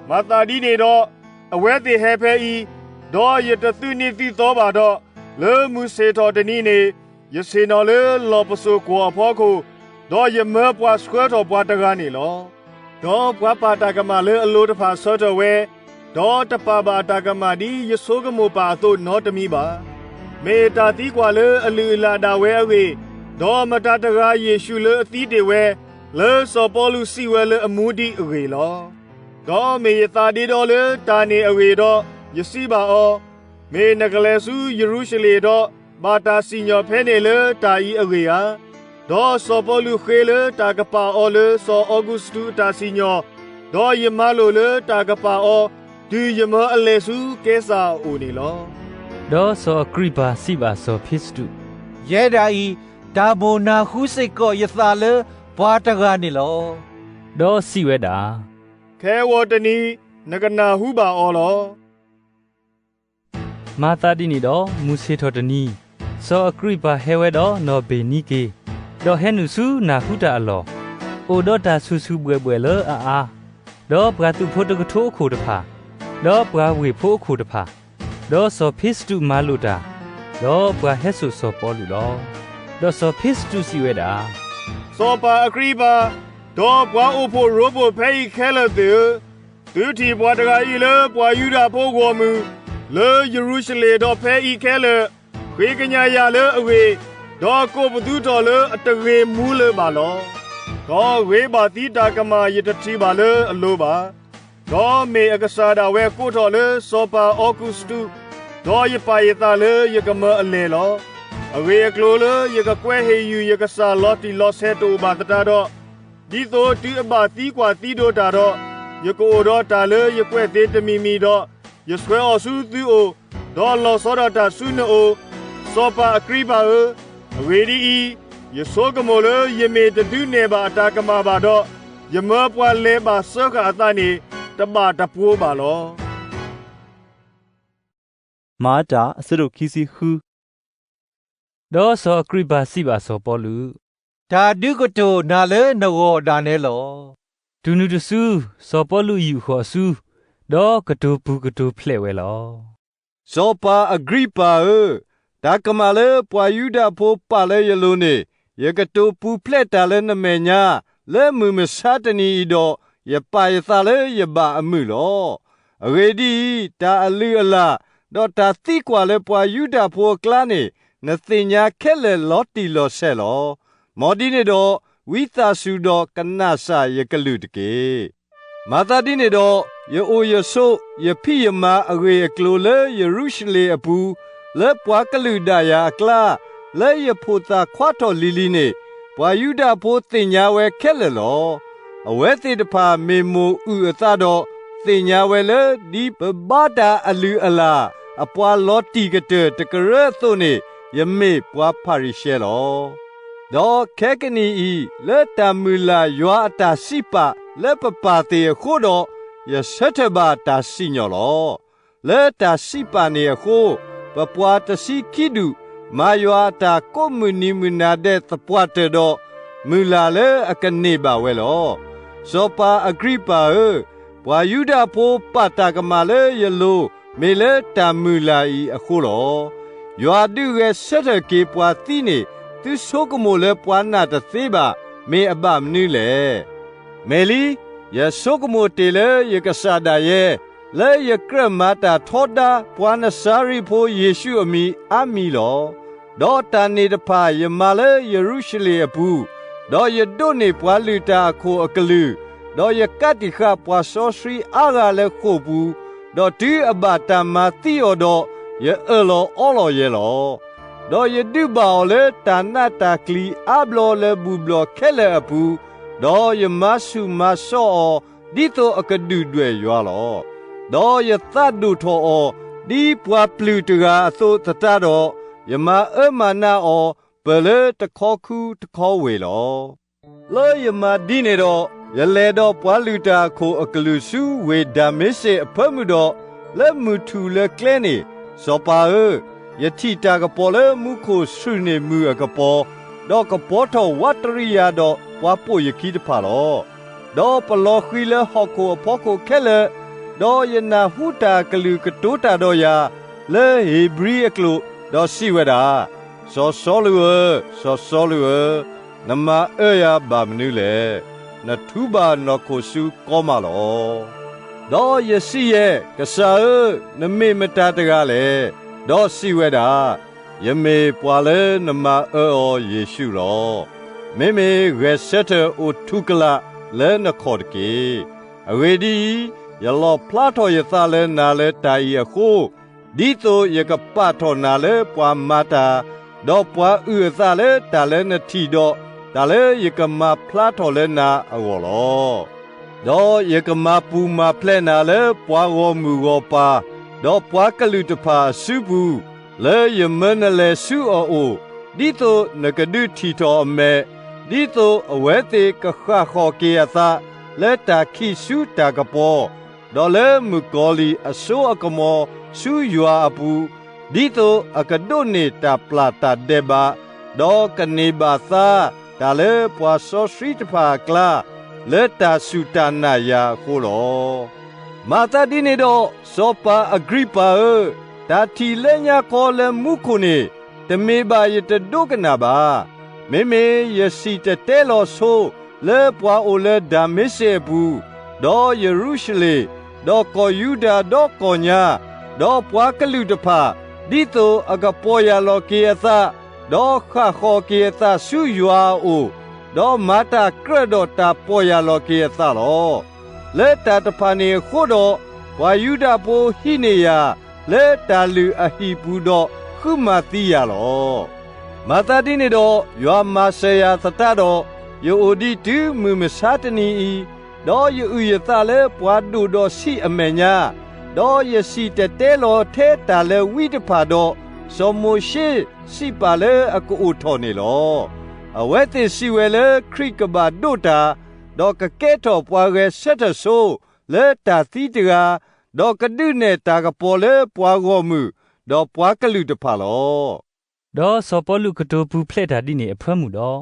မၤသးဒ်န့ၣ်ဒီး, အဝဲသ့ၣ်ဟဲဖဲအံၤ, ဒီးယတသုးန့ၢ်သုးသီဘၣ်ဒီး, လၢမုၢ်ဆ့ၣ်ထီၣ်တနံၤန့ၣ်, ယဆ့ၣ်နီၤလၢလီၢ်ပစိာ်ကွီၢ်အဖီခိၣ်, ဒီးယမၢပှၤဆှၢထီၣ်ပှၤတဂၤန့ၣ်လီၤ. ဒီးပှၤပာ်တၢ်ကမၣ်လၢအလိၤတဖၣ်ဆၢထၢၣ်ဝဲ, ဒီးတပာ်ဘၣ်အတၢ်ကမၣ်ဒ်ယဆိကမိၣ်ပာ်အသိးနီတမံၤဘၣ်. မ့ၢ်တၢ်သံကွၢ်လၢအလုၢ်အလၢ်ဒၣ်ဝဲအဂ့ၢ်, ဒီးမတၤတဂၤယ့ၣ်ၡူးလၢအသံတ့ၢ်ဝဲ, လၢစီၤပီလူးစံးဝဲလၢအမူဒံးအဂ့ၢ်လီၤ. ဒီးမ့ၢ်ယသးဒ့ဒီလၢတၢ်န့ၣ်အဂ့ၢ်ဒီး, ယစံးဘၣ်အီၤ, မ့ၢ်နကလဲၤဆူယရူၤၡလ့ၣ်ဒီး, ဘၣ်တၢ်စံၣ်ညီၣ်ဖဲန့ၣ်လၢတၢ်အံၤအဂ့ၢ်ဧါ. ဒီးစီၤပီလူးဃ့လၢတၢ်ကပာ်အီၤလၢစီၤအီကူးစတူးအတၢ်စံၣ်ညီၣ်, ဒီးယမၤလိာ်လၢတၢ်ကပာ်အီၤ, တုၤယမၢအလဲၤဆူကဲစၢ်အအိၣ်န့ၣ်လီၤ. ဒီးစီၤအကရံးပၤစံးဘၣ်စီၤဖ့စတူး, ယဲဒၣ်အံၤ, တၢ်မိၣ်နၢ်ဟူစ့ၢ်ကီးယသးလၢပှၤတဂၤန့ၣ်လီၤ. ဒီးစံးဝဲဒၣ်, ခဲအံၤတနံၤ, နကနၢ်ဟူဘၣ်အီၤလီၤ. မၤသးဒ်န့ၣ်ဒီး, မုၢ်ဆ့ၣ်ထီၣ်တနံၤ, စီၤအကရံးပၤဟဲဝဲဒီးနီၢ်ဘ့ၣ်နံက့ၤ, ဒီးဟဲနုာ်ဆူနၢ်ဟူတၢ်အလီၢ်, အိၣ်ဒီးတၢ်ဆူၣ်ဆူၣ်ဘှဲၣ်ဘှဲၣ်လၢအအါ, ဒီးပှၤသုးဖိတကထိအခိၣ်တဖၣ်, ဒီးပှၤဝ့ၢ်ဖိအခိၣ်တဖၣ်, ဒီးစီၤဖ့စတူးမၤလိာ်တၢ်, ဒီးပှၤဟဲစိာ်စီၤပီလူးလီၤ. ဒီးစီၤဖ့စတူးစံးဝဲဒၣ်, စီၤပၤအကရံးပၤ, ဒီးပှၤအိၣ်ဖှိၣ်ရိဖှိၣ်ဖဲအံၤခဲလၢာ်သ့ၣ်ဧၢ, သုထံၣ်ပှၤတဂၤအံၤလၢပှၤယူဒၤဖိဂီၢ်မုၢ်, လၢယရူၤၡလ့ၣ်ဒီးဖဲအံၤခဲလၢာ်, ဃ့ကညးယၤလၢအဂ့ၢ်, ဒီးကိးပသူထီၣ်လၢအတဂ့ၤမူလၢၤဘၣ်လီၤ. ဒီးဂ့ၤဘၣ်သံတၢ်ကမၣ်ယတထံၣ်ဘၣ်လၢအလိၤဘၣ်. ဒီးမ့ၢ်အကစၢ်ဒၣ်ဝဲကိးထီၣ်လၢစီၤပၤအီကူးစတူး, ဒီးယပာ်ယသးလၢယကမၢအလဲၤလီၤ. အဂ့ၢ်အကျိၤလၢယကကွဲးဟ့ၣ်ယုၢ်ယကစၢ်လီၤတံၢ်လီၤဆဲးတအိၣ်ဘၣ်သတးဒီး, ဒ်သိးတုၤအဘၣ်သံကွၢ်သံဒိးတၢ်ဒီး, ယကအိၣ်ဒီးတၢ်လၢယကွဲးသ့တမံၤမံၤဒီး, ယဆှၢအီၤဆူသုအိၣ်, ဒီးလီၤဆီဒၣ်တၢ်ဆူနအိၣ်, စီၤပၤအကရံးပၤဧၢ. အဂ့ၢ်ဒ်အံၤ, ယဆိကမိၣ်လၢယမ့ၢ်တဒုးနဲၣ်ဘၣ်အတၢ်ကမၣ်ဘၣ်ဒီး, ယမၢပှၤလဲၤဘၣ်စၢဃာ်အသးန့ၣ်, တဘၣ်တပှိၤဘၣ်လီၤ. မၤတၢ်အဆၢဒိၣ်ခံဆံဃု. ဒီးစီၤအကရံးပၤစံးဘၣ်စီၤပီလူး, တၢ်ဒုးကတိၤနၤလၢနဂီၢ်ဒၣ်နဲလီၤ. တုၤနုၤတစု, စီၤပီလူးယူာ်ဃီၤအစု, ဒီးကတိၤပူၤကတိၤဖျဲးဝဲလီၤ. စီၤပၤအကရံးပၤဧၢ, တၢ်ကမၣ်လၢပှၤယူဒၤဖိပာ်လၢယလိၤန့ၣ်, ယကတိၤပူၤဖျဲးတၢ်လၢနမဲာ်ညါ, လၢမုၢ်မဆါတနံၤအံၤဒီး, ယပာ်ယသးလၢယဘၣ်အမုာ်လီၤ. အဂ့ၢ်ဒ်အံၤ, တၢ်အလုၢ်အလၢ်, ဒီးတၢ်သံကွၢ်လၢပှၤယူဒၤဖိအကျါန့ၣ်, နသ့ၣ်ညါခဲလၢာ်လီၤတံၢ်လီၤဆဲးလီၤ. မ်ဒ်န့ၣ်ဒီး, ဝံသးစူၤဒီးကနၣ်စၢ်ယကလုၢ်တက့ၢ်. မၤသးဒ်န့ၣ်ဒီး, ယအိၣ်ယဆိး, ယဖံးယမၤအဂ့ၢ်အကျိၤလၢယရူၤၡလ့ၣ်အပူၤ, လၢပှၤကလုာ်ဒၣ်ယၤအကျါ, လၢယဖိးသးခွါထီၣ်လံၤလံၤန့ၣ်, ပှၤယူဒၤဖိသ့ၣ်ညါဝဲခဲလၢာ်လီၤ. အဝဲသ့ၣ်တဖၣ်မ့ၢ်မိၢ်အုၣ်အသးဒီး, သ့ၣ်ညါဝဲလၢဒ်ပဘါတၢ်အလုၢ်အလၢ် အပှၤလီၤတံၢ်ကတၢၢ်တကရၢအသိးန့ၣ်, ယမ့ၢ်ပှၤဖၤရံၤၡဲလီၤ. ဒီးခဲကနံၣ်အံၤ, လၢတၢ်မုၢ်လၢ်ယွၤအတၢ်စံးပာ်လၢပပၢ်သ့ၣ်အဃိဒီး, ယဆၢထၢၣ်ဘၣ်တၢ်စံၣ်ညီၣ်လီၤ. လၢတၢ်စံးပာ်န့ၣ်အဃိ, ပပှၤတဆံခံဒူၣ် မၤယွၤအတၢ်ကိးမုၢ်နံၤမုၢ်နၤဒဲးသပှၢ်တၢၢ်ဒီး, မုၢ်လၢ်လၢအကန့ၢ်ဘၣ်ဝဲလီၤ. စီၤပၤအဂံၤပၤဧၢ, ပှၤယူဒၤဖိပာ်တၢ်ကမၣ်လၢယလိၤ မ့ၢ်လၢတၢ်မုၢ်လၢ်အံၤအဃိလီၤ. ယွၤဒုးဂဲၤဆၢထၢၣ်က့ၤပှၤသံန့ၣ်, သုဆိကမိၣ်လၢပှၤနာ်တသ့ဘၣ်, မ့ၢ်အဘၣ်မနုၤလဲၣ်. မ့ၢ်လံ, ယဆိကမိၣ်တ့ၢ်လၢယကစၢ်ဒၣ်ယဲ, လၢယကြၢးမၤတၢ်ထီဒါပှၤနစၤရ့းဖိယ့ၣ်ၡူးအမံၤအါမံၤလီၤ. ဒီးတၢ်န့ၣ်တဖၣ်ယမၤလၢယရူၤၡလ့ၣ်အပူၤ, ဒီးယဒိးန့ၢ်ပှၤလုၢ်တၢ်အခိၣ်အကလုာ်, ဒီးယကးတံာ်ဃာ်ပှၤစီဆှံအါဂၤလၢဃိာ်ပူၤ, ဒီးတုၤအဘၣ်တၢ်မၤသံအီၤဒီး, ယအၢၣ်လီၤအီလီၤယဲလီၤ. ဒီးယဒုးဘၣ်အီၤလၢတၢ်နးတၢ်ကျံၤအါဘျီလၢဘူၣ်ဘျီၣ်ခဲလၢာ်အပူၤ, ဒီးယမၤဆူၣ်မၤစီအီၤ ဒ်သိးအကဒုၣ်ဒွဲၣ်ယွၤလီၤ. ဒီးယသးဒိၣ်ထီၣ်အီၤ ဒ်ပှၤပျုၢ်တဂၤအသိးသတးဒီး, ယမၤအၢမၤနးအီၤ ပၢၢ်လၢတခီခူတခီဝ့ၢ်လီၤ. လၢယမၤဒ်န့ၣ်ဒီး, ယလဲၤဒီးပှၤလုၢ်တၢ်အခိၣ်အကလုာ်ဆူဝ့ၢ်ဒၤမ့းစ့းအဖၢမုၢ်ဒီး, လၢမုၢ်ထူၣ်လၢကျဲန့ၣ်, စီၤပၤဧၢ, ယထံၣ်တၢ်ကပီၤလၢမူခိၣ်ဆူၣ်န့ၢ်မုၢ်အကပီၤ, ဒီးကပီၤထီၣ်ဝးတရံးယၤဒီးပှၤပိာ်ယခံတဖၣ်လီၤ. ဒီးပလီၤဃံၤလၢဟီၣ်ခိၣ်အဖီခိၣ်ခဲလၢာ်, ဒီးယနၢ်ဟူတၢ်အကလုၢ်ကတိၤတၢ်ဒီးယၤ, လၢဧ့ၤဘြံၤအကျိာ်, ဒီးစံးဝဲဒၣ်, စီၤစီလူးဧၢ, စီၤစီလူးဧၢ, နမၤအၢယၤဘၣ်မနုၤလဲၣ်. နထူဘၣ်နီၢ်ခိၣ်ဆူကီမးလီၤ. ဒီးယစံးယဲ, ကစၢ်ဧၢ, နမ့ၢ်မတၤတဂၤလဲၣ်. ဒီးစံးဝဲဒၣ်, ယမ့ၢ်ပှၤလၢနမၤအၢအီၤယ့ၣ်ၡူးလီၤ. မ့မ့ၢ်ဂဲၤဆၢထၢၣ်အိၣ်ထူၣ်ကလာ်လၢနခီၣ်တက့ၢ်. အဂ့ၢ်ဒ်အံၤ, ယလီၣ်ဖျါထီၣ်ယသးလၢနၤလၢတၢ်အံၤအဃိ, ဒ်သိးယကပာ်ထီၣ်နၤလၢပှၤမၤတၢ်, ဒီးပှၤအုၣ်အသးလၢတၢ်လၢနထံၣ်ဒီး, တၢ်လၢယကမၤဖျါထီၣ်လၢနၤအဂီၢ်လီၤ. ဒီးယကမၤပူၤမၤဖျဲးနၤလၢပှၤဂီၢ်မုၢ်ဂီၢ်ပၤ, ဒီးပှၤကလုာ်တဖၣ်အစုပူၤ, လၢယမၢနလဲၤဆူအအိၣ်, ဒ်သိးနကဒုးထံၣ်ထီၣ်အမဲာ်, ဒ်သိးအဝဲသ့ၣ်ကဃၣ်ဃီၣ်က့ၤအသးလၢတၢ်ခံးဆူတၢ်ကပီၤ, ဒီးလၢမုၣ်ကီၤလံၢ်အစိအကမီၤဆူယွၤအပူၤ, ဒ်သိးအကဒိးန့ၢ်တၢ်ပျၢ်တၢ်ဒဲးဘး, ဒီးကန့ၢ်ဘၣ်သါတၢ်လၢပှၤစီဆှံတဖၣ်အကျါ, လၢတၢ်စူၢ်တၢ်နာ်ယၤအဃိလီၤ. မၤသးဒ်န့ၣ်ဒီး, စီၤပၤအဂံၢ်ပၤဧၢ, တၢ်ထံၣ်လၢညါခီလၢမူခိၣ်န့ၣ်, တမ့ၢ်ဘၣ်ယတဒိကနၣ်ဘၣ်. မ့မ့ၢ်ယစံၣ်တဲၤတဲလီၤဆိလၢပှၤအိၣ်လၢဒၤမ့းစ့းအပူၤ, ဒီးယရူၤၡလ့ၣ်, ဒီးကီၢ်ယူဒၤဒီကီၢ်ညါ, ဒီးပှၤကလုာ်တဖၣ်, ဒ်သိးအကပီၢ်ယၢ်လီၤက့ၤအသး, ဒီးဃၣ်ဃီၣ်က့ၤအသးဆူယွၤအအိၣ်, ဒီးမၤတၢ်ကြၢးဒီးတၢ်ပီၢ်ယၢ်လီၤက့ၤအသးလီၤ. လၢတၢ်တဖၣ်န့ၣ်အဃိဒီး, ပှၤယူဒၤဖိဟံးန့ၢ်ယၤလၢတၢ်လုၢ်အဟံၣ်ပူၤဒီးဃုမၤသံယၤလီၤ. မၤသးဒ်န့ၣ်ဒီး, ယွၤမၤစၢၤယၤသတးဒီး, ယအိၣ်ဒံးတုၤမုၢ်မဆါတနံၤအံၤ, ဒီးယအုၣ်ယသးလၢပှၤဒိၣ်ဒီးဆံးအမဲာ်ညါ, ဒီးယစံၣ်တဲၤတဲလီၤထဲတၢ်လၢဝံတဖၣ်ဒီး, စီၤမိၤၡ့စံးပာ်လၢအကအိၣ်ထီၣ်န့ၣ်လီၤ. အဝဲသ့ၣ်စံးဝဲလၢခရံာ်ကဘၣ်ဒိးတၢ်, ဒီးကကဲထီၣ်ပှၤဂဲၤဆၢထၢၣ်ဆိလၢတၢ်သံတဂၤ, ဒီးကဒုးနဲၣ်တၢ်ကပီၤလၢပှၤဂီၢ်မုၢ်, ဒီးပှၤကလုာ်တဖၣ်လီၤ. ဒီးစီၤပီလူးကတိၤပူၤဖျဲးတၢ်ဒ်န့ၣ်အဖၢမုၢ်ဒီး,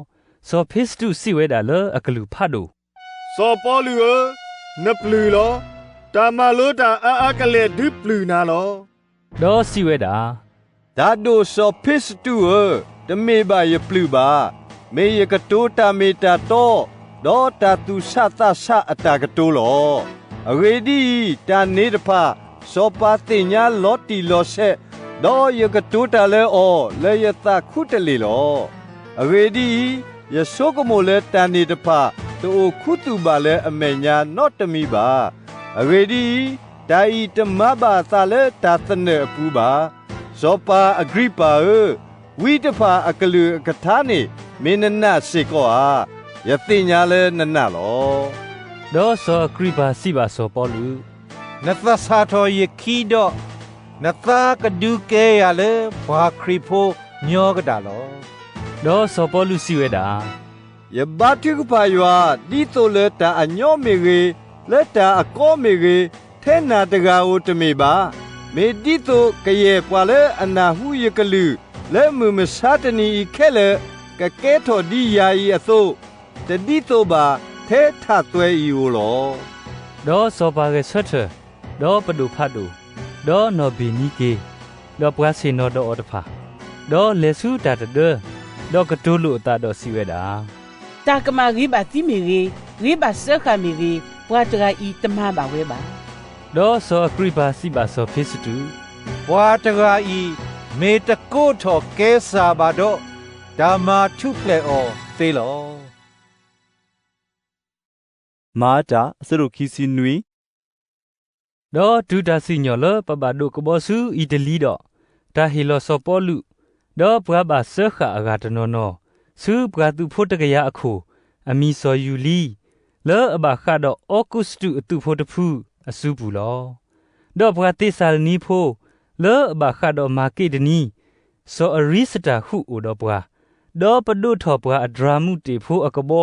စီၤဖ့စတူးစံးဝဲဒၣ်လၢအကလုၢ်ဖးဒိၣ်, စီၤပီလူးဧၢ, နပျုၢ်လီၤ. တၢ်မၤလိတၢ်အါအါကလဲာ်ဒုးပျုၢ်နၤလီၤ. ဒီးစံးဝဲဒၣ်, တၢ်ဒိၣ်စီၤဖ့စတူးဧၢ, တမ့ၢ်ဘၣ်ယပျုၢ်ဘၣ်. မ့ၢ်ယကတိၤတၢ်မ့ၢ်တၢ်တီ, ဒီးတၢ်သူၣ်ဆးသးဆးအတၢ်ကတိၤလီၤ. အဂ့ၢ်ဒ်အံၤ, တၢ်န့ၣ်တဖၣ်, စီၤပၤသ့ၣ်ညါလီၤတံၢ်လီၤဆဲး, ဒီးယကတိၤတၢ်လၢအီၤလၢယသးခူတလ့ၢ်လီၤ. အဂ့ၢ်ဒ်အံၤ, ယဆိကမိၣ်လၢတၢ်န့ၣ်တဖၣ် တအိၣ်ခူသူၣ်ဘၣ်လၢအမဲာ်ညါနီတမံၤဘၣ်. အဂ့ၢ်ဒ်အံၤ, တၢ်အံၤတမၤဘၣ်အသးလၢတၢ်သနၢၣ်အပူၤဘၣ်. စီၤပၤအဂြံၤပၤဧၢ, ဝံတဖၣ်အကလုၢ်အကထါန့ၣ် မ့ၢ်နနာ်စ့ၢ်ကီးဧါ. ယသ့ၣ်ညါလၢနနာ်လီၤ. ဒီးစီၤအဂြံၤပၤစံးဘၣ်စီၤပီလူး, နသးဆးထီၣ်ယခံဒီး, နသးကဒုးကဲယၤလၢပှၤခရံာ်ဖိညီကဒၣ်လီၤ. ဒီးစီၤပီလူးစံးဝဲဒၣ်, ယဘါထုကဖၣ်ယွၤ ဒ်သိးလၢတၢ်အညီမ့ၢ်ဂ့ၤ, လၢတၢ်အကီမ့ၢ်ဂ့ၤ, ထဲနၤတဂၤဧိၤတမ့ၢ်ဘၣ်. မ့ၢ်ဒ်သိးကယဲၢ်ပှၤလၢအနၢ်ဟူယကလုၢ် လၢမုၢ်မဆါတနံၤအံၤခဲလၢာ် ကကဲထီၣ်ဒ်ယၤအံၤအသိး, တဒ်သိးဘၣ်ထဲထးသွဲအံၤဧိၤလီၤ. ဒီးစီၤပၤဂဲၤဆၢထၢၣ်, ဒီးပဒိၣ်ဖးဒိၣ်, ဒီးနီၢ်ဘ့ၤနံက့, ဒီးပှၤဆ့ၣ်နီၤဒီးအီၤတဖၣ်, ဒီးလဲၤဆူတၢ်တဒၢ, ဒီးကတိၤလိာ်အသးဒီးစံးဝဲဒၣ်, တၢ်ကမၣ်ဂ့ၤဘၣ်သံမ့ၢ်ဂ့ၤ, ဂ့ၤဘၣ်စၢဃာ်မ့ၢ်ဂ့ၤ, ပှၤတဂၤအံၤတမၤဘၣ်ဝဲဘၣ်. ဒီးစီၤအဂြံၤပၤစံးဘၣ်စီၤဖ့စတူး, ပှၤတဂၤအံၤ မ့ၢ်တကိးထီၣ်ကဲစၢ်ဘၣ်ဒီး, တၢ်မၤထူၣ်ဖျဲးအီၤသ့လီၤ. မၤတၢ် အဆၢဒိၣ်ခံဆံနွံ. ဒီးတုၤတၢ်စံၣ်ညီၣ်လၢပဘၣ်ဒိးကဘီဆူအံၤတလံဒီး, တၢ်ဟ့ၣ်လီၤစီၤပီလူး, ဒီးပှၤဘၣ်စၢဃာ်အဂၤတနီၤနီၤ, ဆူပှၤသုးဖိတကယၤအခိၣ်, အမံၤစီၤယူၤလံ, လၢအဘၣ်ဃးဒီးအီကူစတူးအသုးဖိတဖုအစုပူၤလီၤ. ဒီးပှၤသ့းစၤလနံဖိ, လၢအဘၣ်ဃးဒီးမၤက့းဒနံ, စီၤအရံစတၢ်ဃုာ်အိၣ်ဒီးပှၤ, ဒီးပဒိးထီၣ်ပှၤအဒြၤမုၢ်တ့ၢ်ဖိအကဘီ,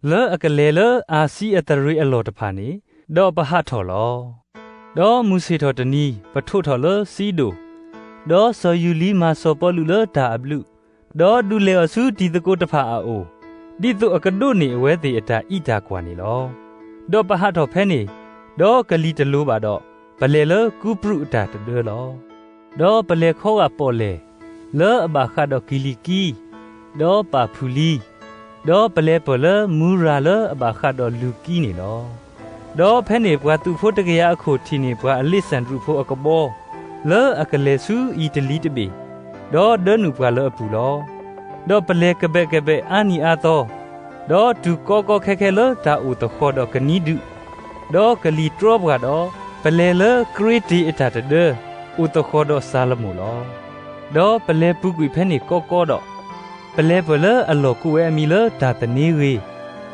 လၢအကလဲၤလၢအၤစံအသရ့အလီၢ်တဖၣ်န့ၣ်, ဒီးပဟးထီၣ်လီၤ. ဒီးမုၢ်ဆ့ၣ်ထီၣ်တနံၤ ပထိးထီၣ်လၢစံဒိၣ်, ဒီးစီၤယူၤလံမၤစီၤပီလူးလၢတၢ်အဘျုး, ဒီးဒုးလဲၤအီၤဆူတံၤသကိးတဖၣ်အအိၣ်, ဒ်သိးအကဒိးန့ၢ်အဝဲသ့ၣ်အတၢ်အံးတၢ်ကွၢ်န့ၣ်လီၤ. ဒီးပဟးထီၣ်ဖဲန့ၣ်, ဒီးကလံၤတလိၤဘၣ်ဒီး, ပလဲၤလၢကူပရူးအတၢ်တဒၢလီၤ. ဒီးပလဲၤခီဂာ်ပီၣ်လဲၣ်, လၢအဘၣ်ဃးဒီးကံၤလံၤကံ, ဒီးပၣ်ဖုၣ်လံ, ဒီးပလဲၤပၢၢ်လၢမူရၤလၢအဘၣ်ဃးဒီးလုၢ်ကံန့ၣ်လီၤ. ဒီးဖဲန့ၣ်ပှၤသုးဖိတကယၤအခိၣ်ထံၣ်န့ၢ်ပှၤအလ့ၣ်စၣ်ဒြူးဖိအကဘီ, လၢအကလဲၤဆူအံၤတလံတဘ့ၣ်, ဒီးဒၢနုာ်ပှၤလၢအပူၤလီၤ. ဒီးပလဲၤကဘဲးကဘဲးအါနံၤအါသီ, ဒီးတုၤကီကီခဲခဲလၢတၢ်အိၣ်သဃီၤဒီးကနံဒုး, ဒီးကလံၤတြီပှၤဒီး, ပလဲၤလၢကရ့တ့ၤအတၢ်တဒၢ, အိၣ်သဃီၤဒီးစၤလမိၣ်လီၤ. ဒီးပလဲၤပူၤကွံာ်ဖဲန့ၣ်ကီကီဒီး, ပလဲၤပၢၢ်လၢအလီၢ်ကိးဝဲအမံၤလၢတၢ်သန့ဂ့ၤ,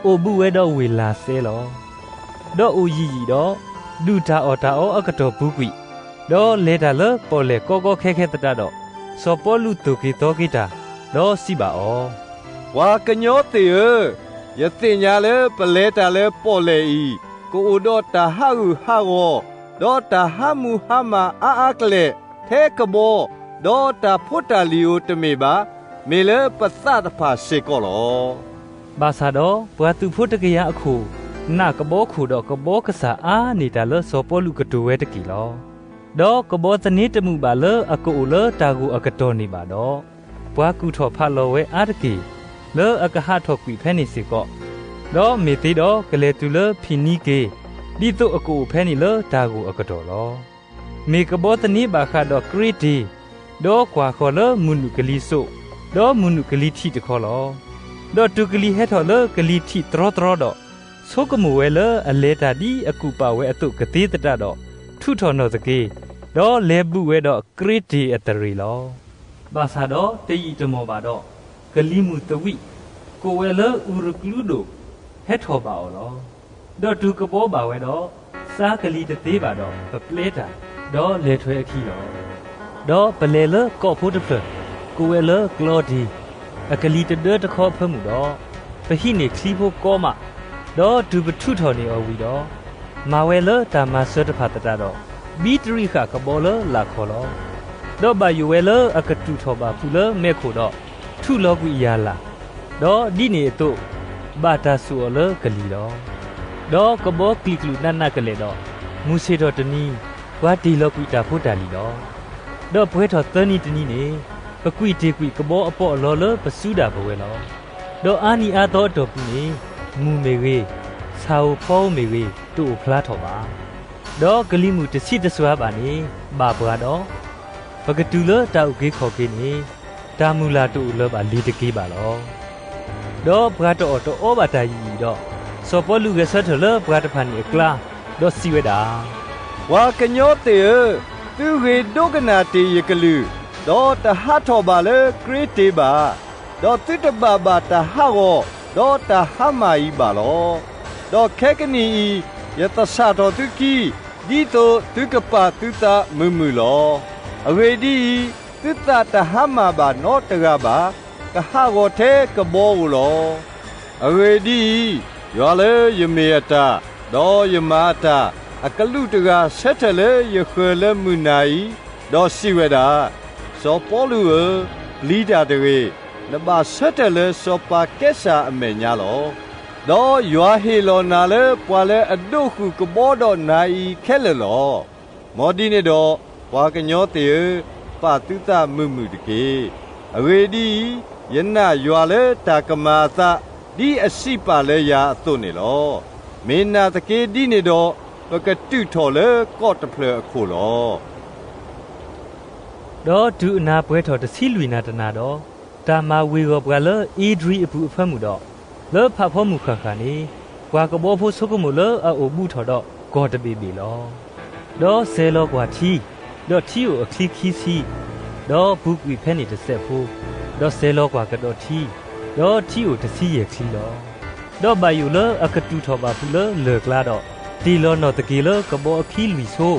အိၣ်ဘူးဝဲဒီးဝ့ၢ်လၤစဲလီၤ. ဒီးအိၣ်ယံာ်ယံာ်ဒီး, ဒုၣ်တၢ်အီၣ်တၢ်အီအကတီၢ်ပူၤကွံာ်, ဒီးလဲၤတၢ်လၢပီၣ်လဲၣ်ကီကီခဲခဲသတးဒီး, စီၤပီလူးသိၣ်က့ၤသီက့ၤတၢ်, ဒီးစံးဘၣ်အီၤ, ပှၤကညီသ့ၣ်ဧၢ, ယသ့ၣ်ညါလၢပလဲၤတၢ်လၢပီၣ်လဲၣ်အံၤ, ကအိၣ်ဒီးတၢ်ဟးဂူာ်ဟးဂီၤ, ဒီးတၢ်ဟးမူဟါမၢ်အါအါကလဲာ်, ထဲကဘီ, ဒီးတၢ်ဖိတၢ်လံၤဧိၤတမ့ၢ်ဘၣ်, မ့ၢ်လၢပသးတဖၣ်စ့ၢ်ကီးလီၤ. ဘၣ်ဆၣ်ဒီးပှၤသုးဖိတကယၤအခိၣ်, နာ်ကဘီခိၣ်ဒီးကဘီကစၢ်အါန့ၢ်တၢ်လၢစီၤပီလူးကတိၤဝဲတက့ၢ်လီၤ. ဒီးကဘီသန့တမုာ်ဘၣ်လၢအကအိၣ်လၢတၢ်ဂိၢ်အကတီၢ်န့ၣ်ဘၣ်ဒီး, ပှၤကူၣ်ထီၣ်ဖးလီၤဝဲအါတက့ၢ်, လၢအကဟးထီၣ်ကွံာ်ဖဲန့ၣ်စ့ၢ်ကီး, ဒီးမ့ၢ်သ့ဒီးကလဲၤတုၤလၢဖံနံက့ၤ, ဒ်သိးအကအိၣ်ဖဲန့ၣ်လၢတၢ်ဂိၢ်အကတီၢ်လီၤ. မ့ၢ်ကဘီသန့ဘၣ်ဃးဒီးကရ့တ့ၤ, ဒီးကွၢ်ဃီၤလၢမုၢ်နုာ်ကလံၤစိး, ဒီးမုၢ်နုာ်ကလံၤထံးတခီလီၤ. ဒီးတုၤကလံၤဟဲထီၣ်လၢကလံၤထံးတြီတြီဒီး, ဆိကမိၣ်ဝဲလၢအလဲၤတၢ်ဒ်အကူၣ်ပာ်ဝဲအသိးကသ့သတးဒီး, ထုးထီၣ်နီၣ်သက့ၤ, ဒီးလဲၤဘူးဝဲဒီးကရ့တ့ၤအသရ့ၤလီၤ. ဘၣ်ဆၣ်ဒီးတယံာ်တမီၢ်ဘၣ်ဒီး, ကလံၤမုၢ်သဝံး, ကိးဝဲလၢအူရကျူဒိၣ်, ဟဲထီၣ်ဘၣ်အီၤလီၤ. ဒီးတုၤကဘီဘၣ်ဝဲဒီး, စါကလံၤတသ့ဘၣ်ဒီးပပျဲတၢ်, ဒီးလဲၤထွဲအခံလီၤ. ဒီးပလဲၤလၢကီၢ်ဖိတဖျၢၣ်, ကိးဝဲလၢကျီဒံ, အကလံၤတဒၢတခီအဖၢမုၢ်ဒီး, ပဟံးန့ၢ်ချံဖိကီမး, ဒီးတုၤပထုးထီၣ်န့ၢ်အီၤဝံၤဒီး, မၤဝဲလၢတၢ်မၤစၢၤတဖၣ်သတးဒီး, ဘံတရံးဃာ်ကဘီလၢလာ်ခီလီၤ. ဒီးဘၣ်ယိၣ်ဝဲလၢအကတူၢ်ထီၣ်ဘၣ်ဖုးလၢမဲးခိၣ်ဒီး, ထူးလီၤကွံာ်ယၢ်လၢ်, ဒီးဒ်န့ၣ်အသိး, ဘၣ်တၢ်စိာ်အီၤလၢကလံၤလီၤ. ဒီးကဘီကျံၣ်ကျူၣ်နးနးကလဲာ်ဒီး, မုၢ်ဆ့ၣ်ထီၣ်တနံၤ, ပှၤတ့ၢ်လီၤကွံာ်တၢ်ဖိတၢ်လံၤလီၤ. ဒီးပှဲၤထီၣ်သၢနံၤတနံၤန့ၣ်, ပကွံာ်တ့ၢ်ကွံာ်ကဘီအပီးအလီလၢပစုဒၣ်ပဝဲလီၤ. ဒီးအါနံၤအါသီအတီၢ်ပူၤန့ၣ်, မုၢ်မ့ၢ်ဂ့ၤ, ဆၣ်ဧိၤဖီဧိၤမ့ၢ်ဂ့ၤ, တအိၣ်ဖျါထီၣ်ဘၣ်. ဒီးကလံၤမုၢ်တဆံးတစွၤဘၣ်န့ၣ်, ဘၣ်ပှၤဒီး, ပကတုၤလၢတၢ်အုၣ်က့ၤခီၣ်က့ၤန့ၣ်, တၢ်မုၢ်လၢ်တအိၣ်လၢၤဘၣ်လ့ၤတက့ၤဘၣ်လီၤ. ဒီးပှၤတအီၣ်တအီဘၣ်တၢ်ယံာ်ယံာ်ဒီး, စီၤပီလူးဂဲၤဆၢထၢၣ်လၢပှၤတဖၣ်န့ၣ်အကျါ, ဒီးစံးဝဲဒၣ်, ပှၤကညီသ့ၣ်ဧၢ, သုဂ့ၤဒိကနၣ်တ့ၢ်ယကလုၢ်, ဒီးတဟးထီၣ်ဘၣ်လၢကြ့တ့ၤဘၣ်, ဒီးသုတဘၣ်ဘၣ်တၢ်ဟးဂီၤ, ဒီးတၢ်ဟါမၢ်အံၤဘၣ်လီၤ. ဒီးခဲကနံၣ်အံၤ, ယသဆၣ်ထီၣ်သုခံ, ဒ်သိးသုကပာ်သုသးမုာ်မုာ်လီၤ. အဂ့ၢ်ဒ်အံၤ, သုသးတဟါမၢ်ဘၣ်နီတဂၤဘၣ်, ကဟးဂီၤထဲကဘီဧိၤလီၤ. အဂ့ၢ်ဒ်အံၤ, ယွၤလၢယမ့ၢ်အတၢ်, ဒီးယမၤအတၢ်, အကလူးတဂၤဆၢထၢၣ်လၢယဃၢၤလၢမုၢ်နၤအံၤ, ဒီးစံးဝဲဒၣ်, စီၤပီလူးဧၢ, ပျံၤတၢ်တဂ့ၤ, နဘၣ်ဆၢထၢၣ်လၢစီၤပၤကဲစၢ်အမဲာ်ညါလီၤ. ဒီးယွၤဟ့ၣ်လီၤနၤလၢပှၤလၢအဒိးဃုာ်ကဘီဒီးနၤအံၤခဲလၢာ်လီၤ. မ်ဒ်န့ၣ်ဒီး, ပှၤကညီသ့ၣ်ဧၢ, ပာ်သုသးမုာ်မုာ်တက့ၢ်. အဂ့ၢ်ဒ်အံၤ, ယနာ်ယွၤလၢတၢ်ကမၤအသး, ဒ်အစံးပာ်လၢယၤအသိးန့ၣ်လီၤ. မ့ၢ်နာ်သက့ဒ်န့ၣ်ဒီး, ပကတုာ်ထီၣ်လၢကီၢ်တဖျၢၣ်အခိၣ်လီၤ. ဒီးတုၤအနၤပှဲၤထီၣ်တဆံလွံၢ်နၤတနၤဒီး, တၢ်မၤဝ့ၤဂီၤပှၤလၢအ့ဒြံအပူၤအဖၢမုၢ်ဒီး, လၢဖးဖီမုၢ်ဃၣ်ဃၣ်န့ၣ်, ပှၤကဘီဖိဆိကမိၣ်လၢအအိၣ်ဘူးထီၣ်ဒီးကီၢ်တဘ့ၣ်ဘ့ၣ်လီၤ. ဒီးစဲၤလီၤကွၢ်ထံ, ဒီးထံအိၣ်အချံခံဆံ, ဒီးပူၤကွံာ်ဖဲန့ၣ်တစဲးဖိ, ဒီးစဲၤလီၤကွၢ်ကဒီးထံ, ဒီးထံအိၣ်တဆံယဲၢ်ချံလီၤ. ဒီးဘၣ်ယိၣ်လၢအကတုာ်ထီၣ်ဘၣ်ဖုးလၢလၢၢ်ကျါဒီး, တ့ၢ်လီၤနီၢ်သက့ၤလၢကဘီအခံလွံၢ်ဆိ,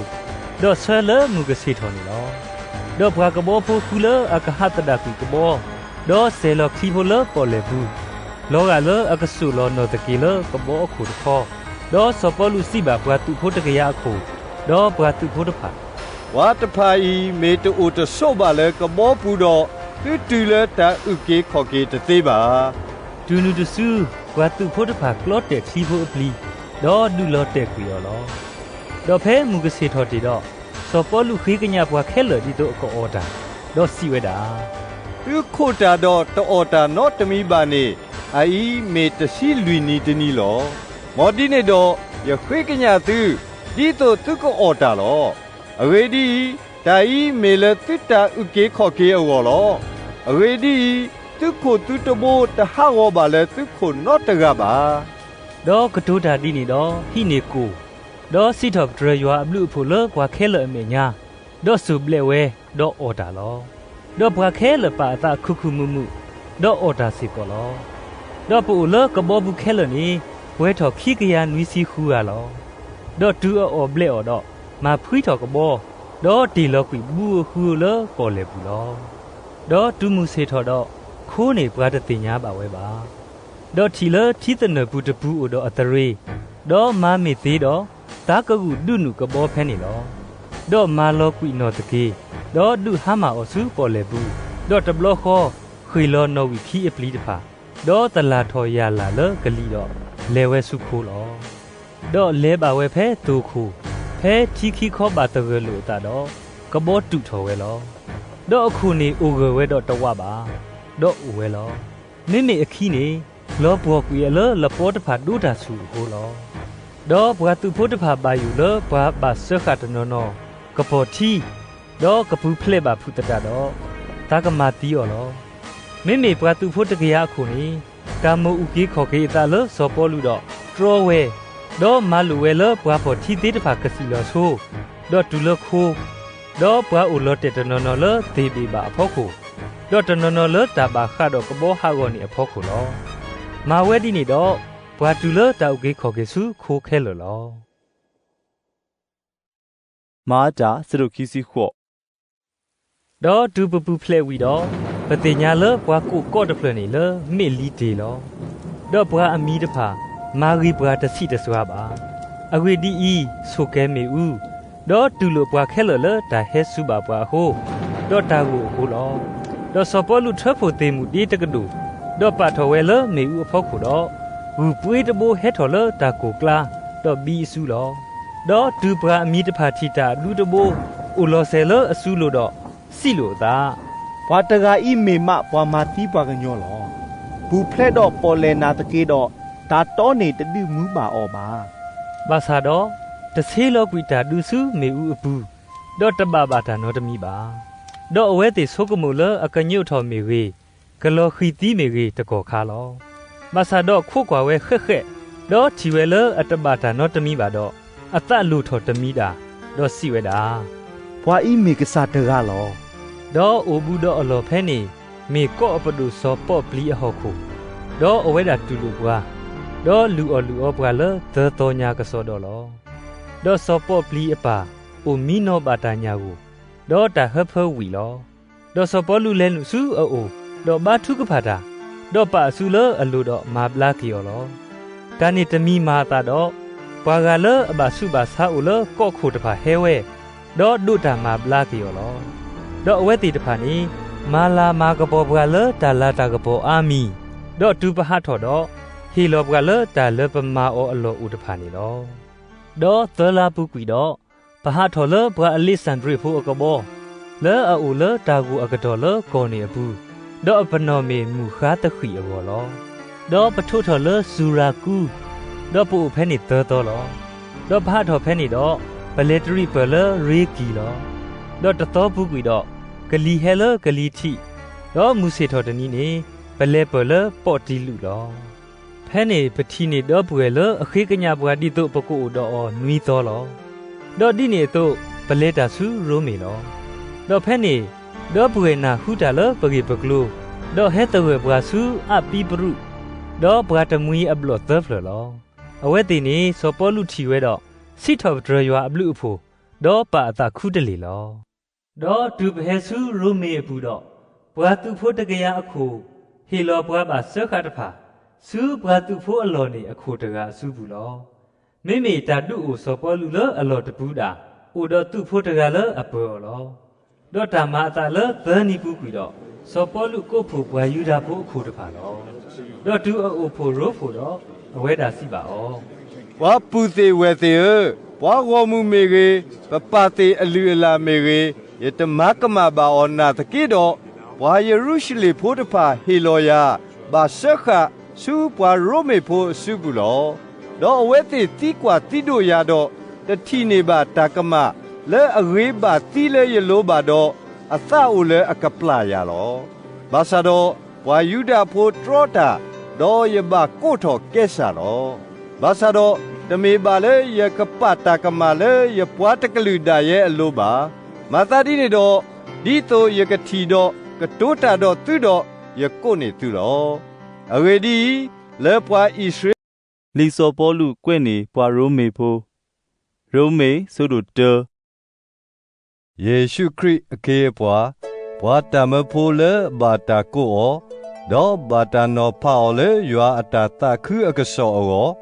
ဒီးဆၢလၢမုၢ်ကဆ့ၣ်ထီၣ်န့ၣ်လီၤ. ဒီးပှၤကဘီဖိဃုလၢအကဟးသဒၣ်ကွံာ်ကဘီ, ဒီးစဲၤလီၤချံဖိလၢပီၣ်လဲၣ်ပူၤ, လီၤဂာ်လၢအကစိာ်လီၤနီၢ်သက့ၤလၢကဘီအခိၣ်တခီ, ဒီးစီၤပီလူးစံးဘၣ်ပှၤသုးဖိတကယၤအခိၣ်, ဒီးပှၤသုးဖိတဖၣ်, ပှၤတဖၣ်အံၤမ့ၢ်တအိၣ်တဆိးဘၣ်လၢကဘီပူၤဒီး, သုတုၤလၢတၢ်အုၣ်က့ၤခီၣ်က့ၤတသ့ဘၣ်. တုၤနုၤတစု, ပှၤသုးဖိတဖၣ်ကျီတဲာ်ချံဖိအပျံၤ, ဒီးဒုးလီၤတဲာ်ကွံာ်အီၤလီၤ. ဒီးဖဲမုၢ်ကဆ့ၣ်ထီၣ်တ့ၢ်ဒီး, စီၤပီလူးဃ့ကညးပှၤခဲလၢာ်ဒ်သိးအကအီၣ်တၢ်, ဒီးစံးဝဲဒၣ်, သုခိးတၢ်ဒီးတအီၣ်တၢ်နီတမံၤဘၣ်န့ၣ်, အအံၤမ့ၢ်တဆံလွံၢ်နံၤတနံၤလီၤ. မ်ဒ်န့ၣ်ဒီး, ယဃ့ကညးသု, ဒ်သိးသုကအီၣ်တၢ်လီၤ. အဂ့ၢ်ဒ်အံၤ, တၢ်အံၤမ့ၢ်လၢသုတၢ်အုၣ်က့ၤခီၣ်က့ၤအဂီၢ်လီၤ. အဂ့ၢ်ဒ်အံၤ, သုခိၣ်သုတဘိတဟးဂီၤဘၣ်လၢသုခိၣ်နီတဂၤဘၣ်. ဒီးကတိၤတၢ်ဒ်န့ၣ်ဒီးဟံးန့ၢ်ကိၢ်, ဒီးစံးထီၣ်ပတြၢၤယွၤအဘျုးအဖှိၣ်လၢပှၤခဲလၢာ်အမဲာ်ညါ, ဒီးစိာ်ဘျဲးဝဲ, ဒီးအီၣ်တၢ်လီၤ. ဒီးပှၤခဲလၢာ်ပာ်အသးခုၣ်ခုၣ်မုာ်မုာ်, ဒီးအီၣ်တၢ်စ့ၢ်ကီးလီၤ. ဒီးပအိၣ်လၢကဘီပူၤခဲလၢာ်န့ၣ်, ပှဲၤထီၣ်ခံကယၤနွံဆံဃုဂၤလီၤ. ဒီးတုၤအအီၣ်ဘျဲးအီၣ်ဒီး, မၤဖှံထီၣ်ကဘီ, ဒီးတ့ၢ်လီၤကွံာ်ဘုဧိၤဃုဧိၤလၢပီၣ်လဲၣ်ပူၤလီၤ. ဒီးတုၤမုၢ်ဆ့ၣ်ထီၣ်ဒီး, ခိန့ၣ်ပှၤတသ့ၣ်ညါဘၣ်ဝဲဘၣ်. ဒီးထံၣ်လၢထံသနၢၣ်ပူၤတပူၤအိၣ်ဒီးအသရ့ၤ, ဒီးမၤမ့ၢ်သ့ဒီး, သးကဂုာ်ဒုးနုာ်ကဘီဖဲန့ၣ်လီၤ. ဒီးမၤလီၤကွံာ်နီၢ်သက့ၤ, ဒီးဒုးဟါမၢ်အီၤဆူပီၣ်လဲၣ်ပူၤ, ဒီးတဘျီဃီ, ဃ့ၢ်လီၤနီၣ်ဝံာ်ခံအပျံၤတဖၣ်, ဒီးသလၣ်ထီၣ်ယၣ်လၣ်လၢကလံၤဒီး, လဲၤဝဲဆူခိလီၤ. ဒီးလဲၤဘၣ်ဝဲဖဲသိၣ်ခိၣ်, ဖဲထံခံခီဘၣ်သဂၢၢ်လိာ်အသးဒီး, ကဘီတုာ်ထီၣ်ဝဲလီၤ. ဒီးအခိၣ်န့ၣ်အိၣ်ဂၢၢ်ဝဲဒီးတဝးဘၣ်, ဒီးအိၣ်ဝဲလီၤ. မ့မ့ၢ်အခံန့ၣ်, လီၤပှီၢ်ကွံာ်အလၢလပီတဖၣ်ဒိတၢ်ဆူၣ်အဃိလီၤ. ဒီးပှၤသုးဖိတဖၣ်ဘၣ်ယိၣ်လၢပှၤဘၣ်စၢဃာ်တနီၤနီၤ, ကပီၤထံ, ဒီးကပူၤဖျဲးဘၣ်ဖုးသတးဒီး, သးကမၤသံအီၤလီၤ. မ့မ့ၢ်ပှၤသုးဖိတကယၤအခိၣ်န့ၣ်, တၢ်မိၣ်အုၣ်က့ၤခီၣ်က့ၤအသးလၢစီၤပီလူးဒီးတြီဝဲ, ဒီးမၤလိာ်ဝဲလၢပှၤဖီၣ်ထံသ့တဖၣ်ကစံၣ်လီၤဆိ, ဒီးတုၤလၢခိ, ဒီးပှၤအိၣ်လီၤတဲာ်တနီၤနီၤလၢသ့ၣ်ဘ့ၣ်ဘၣ်အဖီခိၣ်, ဒီးတနီၤနီၤလၢတၢ်ဘၣ်ဃးဒီးကဘီဟးဂီၤန့ၣ်အဖီခိၣ်လီၤ. မၤဝဲဒ်န့ၣ်ဒီး, ပှၤတုၤလၢတၢ်အုၣ်က့ၤခီၣ်က့ၤဆူခိခဲလၢာ်လီၤ. မၤတၢ် ဆၢဒိၣ်ခံဆံဃိး. ဒီးတုၤပပူၤဖျဲးဝံၤဒီး, ပသ့ၣ်ညါလၢပှၤကိးကီးတဖျၢၣ်န့ၣ်လၢမ့ၢ်လံတ့ၢ်လီၤ. ဒီးပှၤအမံၤတဖၣ်, မၤဂ့ၤပှၤတဆံးတစွၤဘၣ်. အဂ့ၢ်ဒ်အံၤ, ဆိၣ်ကဲၤမ့ၣ်အူ, ဒီးတူၢ်လိာ်ပှၤခဲလၢာ်လၢတၢ်ဟဲစူၤဘၣ်ပှၤအဃိ, ဒီးတၢ်ဂိၢ်အဃိလီၤ. ဒီးစီၤပီလူးထၢဖှိၣ်သ့ၣ်မုၢ်ဒ့တကဒိၣ်, ဒီးပာ်ထီၣ်ဝဲလၢမ့ၣ်အူအဖီခိၣ်ဒီး, ဂုၢ်ပှ့ၤတဘိဟဲထီၣ်လၢတၢ်ကိၢ်ကျါ, ဒီးဘံအစုလီၤ. ဒီးတုၤပှၤအမံၤတဖၣ်ထံၣ်တၢ်အဒူတဘိ, အိၣ်လီၤစဲၤလၢအစုလိၤဒီး, စံးလိာ်အသး, ပှၤတဂၤအံၤမ့ၢ်မးပှၤမၤသံပှၤကညီလီၤ. ပူၤဖျဲးဒီးပီၣ်လဲၣ်နၢ်သက့ဒီး, တၢ်တီန့ၣ်တဒုးမူဘၣ်အီၤဘၣ်. ဘၣ်ဆၣ်ဒီး, တဆ့လီၤကွံာ်တၢ်ဒုးဆူမ့ၣ်အူအပူၤ, ဒီးတဘၣ်ဘၣ်တၢ်နီတမံၤဘၣ်. ဒီးအဝဲသ့ၣ်ဆိကမိၣ်လၢအကညိးထီၣ်မ့ၢ်ဂ့ၤ, ကလီၤဃံၤသံမ့ၢ်ဂ့ၤတကီၢ်ခါလီၤ. ဘၣ်ဆၣ်ဒီးခိးကွၢ်ဝဲဃဲးဃဲး, ဒီးထံၣ်ဝဲလၢအတဘၣ်တၢ်နီတမံၤဘၣ်ဒီး, အသးလိၣ်ထီၣ်တမံၤဒၣ်, ဒီးစံးဝဲဒၣ်, ပှၤအံၤမ့ၢ်ကစၢ်တဂၤလီၤ. ဒီးအိၣ်ဘူးဒီးအလီၢ်ဖဲန့ၣ် မ့ၢ်ကီးအပဒိၣ်စီၤပီၣ်ပျံၤအဟီၣ်ခိၣ်, ဒီးအဝဲဒၣ်တူၢ်လိာ်ပှၤ, ဒီးလုၢ်အီၣ်လုၢ်အီပှၤလၢသၢသီညါကစီဒီလီၤ. ဒီးစီၤပီၣ်ပျံၤအပၢ်အိၣ်မံနီၤဘၣ်တၢ်ညၣ်ဂိၢ်, ဒီးတၢ်ဟၢဖၢဝံၣ်လီၤ. ဒီးစီၤပီလူးလဲၤနုာ်ဆူအအိၣ်, ဒီးဘါထုကဖၣ်တၢ်, ဒီးပာ်အစုလၢအလိၤဒီးမၤဘျါက့ၤအီၤလီၤ. တၢ်န့ၣ်တမံၤမၤအသးဒီး, ပှၤဂၤလၢအဘၣ်ဆူးဘၣ်ဆါအိၣ်လၢကီးခိၣ်တဖၣ်ဟဲဝဲ, ဒီးဒိးတၢ်မၤဘျါက့ၤအီၤလီၤ. ဒီးအဝဲသ့ၣ်တဖၣ်န့ၣ် မၤလၤမၤကပီၤပှၤလၢတၢ်လၤတၢ်ကပီၤအါမံၤ, ဒီးတုၤပဟးထီၣ်ဒီး, ဟ့ၣ်လီၤပှၤလၢတၢ်လၢပမၤအီၤအလီၢ်အိၣ်တဖၣ်န့ၣ်လီၤ. ဒီးသၢလါပူၤကွံာ်ဒီး, ပဟးထီၣ်လၢပှၤအလ့းစၣ်ဒြ့းဖိအကဘီ, လၢအအိၣ်လၢတၢ်ဂိၢ်အကတီၢ်လၢကီၢ်န့ၣ်အပူၤ, ဒီးအပနီၣ်မ့ၢ်မုၢ်ဃါသဃံးအဂီၢ်လီၤ. ဒီးပထိးထီၣ်လၢစူၤရၤကူ, ဒီးပအိၣ်ဖဲန့ၣ်သၢသီလီၤ. ဒီးပဟးထီၣ်ဖဲန့ၣ်ဒီး, ပလဲၤတရံးပၢၢ်လၢရ့ကံၢ်လီၤ. ဒီးတသီပူၤကွံာ်ဒီး, ကလံၤဟဲလၢကလံၤထံး, ဒီးမုၢ်ဆ့ၣ်ထီၣ်တနံၤန့ၣ်, ပလဲၤပၢၢ်လၢပီၣ်တံလူးလီၤ. ဖဲန့ၣ်ပထံၣ်န့ၢ်ဒီပုၢ်ဝဲၢ်လၢအဃ့ကညးပှၤဒ်သိးပကအိၣ်ဒီးအီၤနွံသီလီၤ. ဒီးဒ်န့ၣ်အသိးပလဲၤတၢ်ဆူရိမ့ၤလီၤ. ဒီးဖဲန့ၣ်, ဒီပုၢ်ဝဲၢ်နၢ်ဟူတၢ်လၢပဂ့ၢ်ပကျိၤ, ဒီးဟဲသဂၢၢ်ပှၤဆူအၣ်ပံပရူး, ဒီးပှၤတမှံၤအဘျီၣ်သၢဖျၢၣ်လီၤ. အဝဲသ့ၣ်န့ၣ်စီၤပီလူးထံၣ်ဝဲဒီး, စံးထီၣ်ပတြၢၤယွၤအဘျုးအဖှိၣ်, ဒီးပာ်အသးခူတလ့ၢ်လီၤ. ဒီးတုၤပဟဲဆူရိမ့ၤအပူၤဒီး, ပှၤသုးဖိတကယၤအခိၣ်, ဟ့ၣ်လီၤပှၤဘၣ်စၢဃာ်တဖၣ်, ဆူပှၤသုးဖိအလီၢ်န့ၣ်အခိၣ်တဂၤအစုပူၤလီၤ. မ့မ့ၢ်တၢ်ဒုးအိၣ်စီၤပီလူးလၢအလီၢ်တပူၤဒၣ်, အိၣ်ဒီးသုးဖိတဂၤလၢအပၢၤအီၤလီၤ. ဒီးတၢ်မၤအသးလၢသၢနံၤပူၤကွံာ်ဒီး, စီၤပီလူးကိးဖှိၣ်ပှၤယူဒၤဖိအခိၣ်တဖၣ်လီၤ. ဒီးတုၤအအိၣ်ဖှိၣ်ရိဖှိၣ်ဒီး, အဝဲဒၣ်စံးဘၣ်အီၤ, ပှၤပုၢ်သ့ၣ်ဝဲၢ်သ့ၣ်ဧၢ, ပှၤဂီၢ်မုၢ်မ့ၢ်ဂ့ၤ, ပပၢ်သ့ၣ်အလုၢ်အလၢ်မ့ၢ်ဂ့ၤ, ယတမၤကမၣ်ဘၣ်အီၤနာ်သက့ဒီး, ပှၤယရူၤၡလ့ၣ်ဖိတဖၣ်ဟ့ၣ်လီၤယၤ, ဘၣ်စၢဃာ်ဆူပှၤရိမ့ၤဖိအစုပူၤလီၤ. ဒီးအဝဲသ့ၣ်သံကွၢ်သံဒိၣ်ယၤဒီး, တထံၣ်န့ၢ်ဘၣ်တၢ်ကမၣ်လၢအဂ့ၤဘၣ်သံလၢယလိၤဘၣ်ဒီး, အသးအိၣ်လၢအကပျၢ်ယၤလီၤ. ဘၣ်ဆၣ်ဒီးပှၤယူဒၤဖိတြီတၢ်, ဒီးယဘၣ်ကိးထီၣ်ကဲစၢ်လီၤ. ဘၣ်ဆၣ်ဒီးတမ့ၢ်ဘၣ်လၢယကပာ်တၢ်ကမၣ်လၢယပှၤတကလုာ်ဒၣ်ယဲအလိၤဘၣ်. မၤသးဒ်န့ၣ်ဒီး, ဒ်သိးယကထံၣ်ဒီးကတိၤတၢ်ဒီးသုဒီး, ယကိးန့ၢ်သုလီၤ. အဂ့ၢ်ဒ်အံၤ, လၢပှၤအံၣ်စရ့လး လံာ်စီၤပီလူးကွဲးန့ၢ်ပှၤရိမ့ၤဖိ, ရိမ့ၤ အဆၢဒိၣ်တၢ. ယ့ၣ်ၡူးခရံာ်အခ့အပှၤ, ပှၤတၢ်မၢဖိလၢအဘၣ်တၢ်ကိးအီၤ, ဒီးဘၣ်တၢ်နီၤဖးအီၤလၢယွၤအတၢ်သးခုအကစီၣ်အဂီၢ်,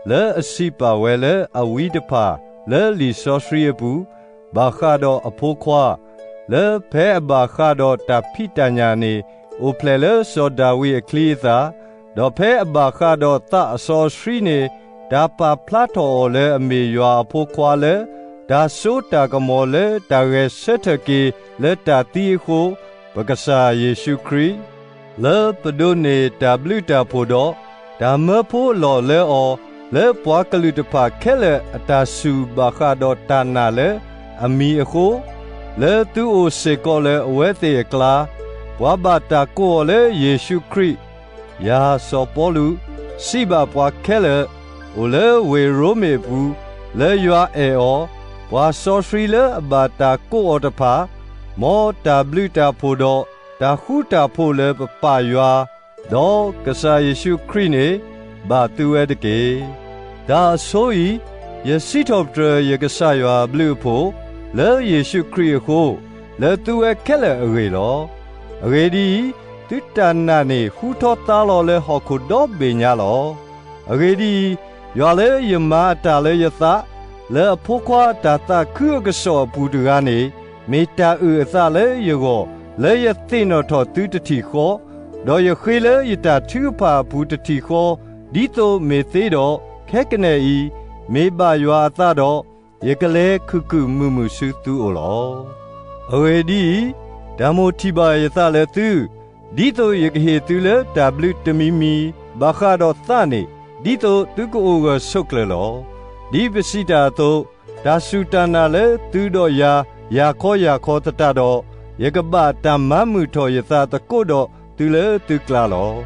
လၢအစံးပာ်ဝဲလၢအဝံတဖၣ်လၢလံာ်စီဆှံအပူၤ, ဘၣ်ဃးဒီးအဖိခွါ, လၢဖဲအဘၣ်ဃးဒီးတၢ်ဖံးတၢ်ညၣ်န့ၣ်, အိၣ်ဖျဲၣ်လၢစီၤဒၤဝံးအချံအသၣ်, ဒီးဖဲအဘၣ်ဃးဒီးသးအစီအဆှံန့ၣ်, တၢ်ပာ်ဖျါထီၣ်အီၤလၢအမ့ၢ်ယွၤအဖိခွါလၢ တၢ်စိတၢ်ကမီၤလၢတၢ်ဂဲၤဆၢထၢၣ်က့ၤလၢတၢ်သံအဃိ, ပကစၢ်ယ့ၣ်ၡူးခရံာ်, လၢပဒိးန့ၢ်တၢ်ဘျုးတၢ်ဖှိၣ်ဒီး, တၢ်မၢဖိအလီၢ်လၢအီၤ, လၢပှၤကလုာ်တဖၣ်ခဲလၢာ်အတၢ်စူၢ်ဘၣ်ဃးဒီးတၢ်နာ်လၢအမံၤအဃိ, လၢသုအိၣ်စ့ၢ်ကီးလၢအဝဲသ့ၣ်အကျါ, ပှၤဘၣ်တၢ်ကိးအီၤလၢယ့ၣ်ၡူးခရံာ်, ယၤစီၤပီလူး, စံးဘၣ်ပှၤခဲလၢာ်, အိၣ်လၢဝ့ၢ်ရိမ့ၤအပူၤ, လၢယွၤအဲၣ်အီၤ, ပှၤစီဆှံလၢအဘၣ်တၢ်ကိးအီၤတဖၣ်, မ်တၢ်ဘျုးတၢ်ဖှိၣ်ဒီးတၢ်ဃူတၢ်ဖိးလၢပပၢ်ယွၤ, ဒီးကစၢ်ယ့ၣ်ၡူးခရံာ်န့ၣ်, ဘၣ်သုဝဲတက့ၢ်. တၢ်အဆိအံၤ, ယစံးထီၣ်ပတြၢၤယကစၢ်ယွၤအဘျုးအဖှိၣ်, လၢယ့ၣ်ၡူးခရံာ်အဃိ, လၢသုဝဲခဲလၢာ်အဂ့ၢ်လီၤ. အဂ့ၢ်ဒ်အံၤ, သုတၢ်နာ်န့ၣ်ဃူထီသါလီၤလၢဟီၣ်ခိၣ်ဒီဘ့ၣ်ညါလီၤ. အဂ့ၢ်ဒ်အံၤ, ယွၤလၢယမၤအတၢ်လၢယသး, လၢအဖိခွါအတၢ်သးခုအကစီၣ်အပူၤတဂၤန့ၣ်, မ့ၢ်တၢ်အုၣ်အသးလၢယဂီၢ်, လၢယသ့ၣ်နီၣ်ထီၣ်သုတထံၣ်ဃီ, ဒီးယဃ့လၢယတၢ်ထုကဖၣ်အပူၤတထံၣ်ဃီ, ဒ်သိးမ့ၢ်သ့ဒီး, ခဲကနံၣ်အံၤ, မ့ၢ်ဘၣ်ယွၤအသးဒီး, ယကလဲၤခုၣ်ခုၣ်မုာ်မုာ်ဆူသုအိၣ်လီၤ. အဂ့ၢ်ဒ်အံၤ, တၢ်မိၣ်ထံၣ်ဘၣ်ယသးလၢသု, ဒ်သိးယကဟ့ၣ်သုလၢတၢ်ဘျုးတမံၤမံၤဘၣ်ဃးဒီးသးန့ၣ်, ဒ်သိးသုကအိၣ်ဂၢၢ်ဆိးကျၢၤလီၤ. ဒ်ပစံးတၢ်အသိး, တၢ်စူၢ်တၢ်နာ်လၢသုဒီးယၤယၤခီယၤခီသတးဒီး, ယကဘၣ်တၢ်မၤမုာ်ထီၣ်ယသးသကိးဒီးသုလၢသုကျါလီၤ.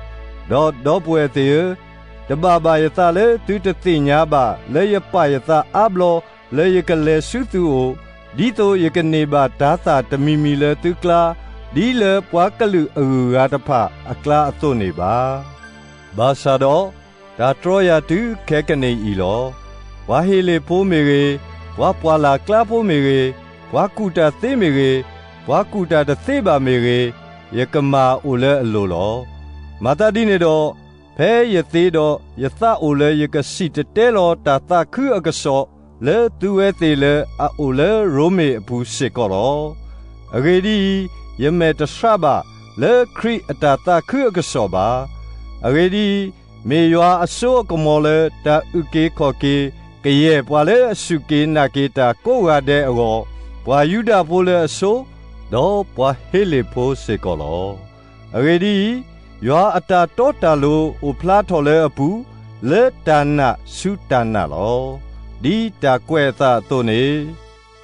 ဒီးဒီပုၢ်ဝဲၢ်သ့ၣ်ဧၢ, တဘၣ်ဘၣ်ယသးလၢသုတသ့ၣ်ညါဘၣ်လၢယပာ်ယသးအါဘျီလၢယကလဲၤဆူသုအိၣ်, ဒ်သိးယကန့ၢ်ဘၣ်တၤသၣ်တမံၤမံၤလၢသုကျါ, ဒ်လၢပှၤကလုာ်အဂုၤအဂၤတဖၣ်အကျါအသိးန့ၣ်ဘၣ်. ဘၣ်ဆၣ်ဒီး တၢ်တြီယၤတုၤခဲကနံၣ်အံၤလီၤ. ပှၤဟ့လ့ၣ်ဖိမ့ၢ်ဂ့ၤ, ပှၤပှၢ်လၢ်ကျါဖိမ့ၢ်ဂ့ၤ, ပှၤကူၣ်တၢ်သ့မ့ၢ်ဂ့ၤ, ပှၤကူၣ်တၢ်တသ့ဘၣ်မ့ၢ်ဂ့ၤ, ယကမၤအိၣ်လၢအလိၤလီၤ. မၤသးဒ်န့ၣ်ဒီး, ဖဲယသ့ဒီးယသးအိၣ်လၢယကစံၣ်တဲၤတဲလီၤတၢ်သးခုအကစီၣ် လၢသုဝဲသ့ၣ်လၢအအိၣ်လၢရိမ့ၤအပူၤစ့ၢ်ကီးလီၤ. အဂ့ၢ်ဒ်အံၤ, ယမဲာ်တဆှးဘၣ်လၢခရံာ်အတၢ်သးခုအကစီၣ်ဘၣ်. အဂ့ၢ်ဒ်အံၤ, မ့ၢ်ယွၤအစိအကမီၤလၢတၢ်အုၣ်က့ၤခီၣ်က့ၤ ကယဲၢ်ပှၤလၢအစူၢ်က့ၤနာ်က့ၤတၢ်ကိးဂၤဒဲးအဂီၢ်, ပှၤယူဒၤဖိလၢအဆိ, ဒီးပှၤဟ့လ့ၣ်ဖိစ့ၢ်ကီးလီၤ. အဂ့ၢ်ဒ်အံၤ, ယွၤအတၢ်တီတၢ်လိၤအိၣ်ဖျါထီၣ်လၢအပူၤ, လၢတၢ်နာ်ဆူတၢ်နာ်လီၤ. ဒ်တၢ်ကွဲးအသးအသိးန့ၣ်,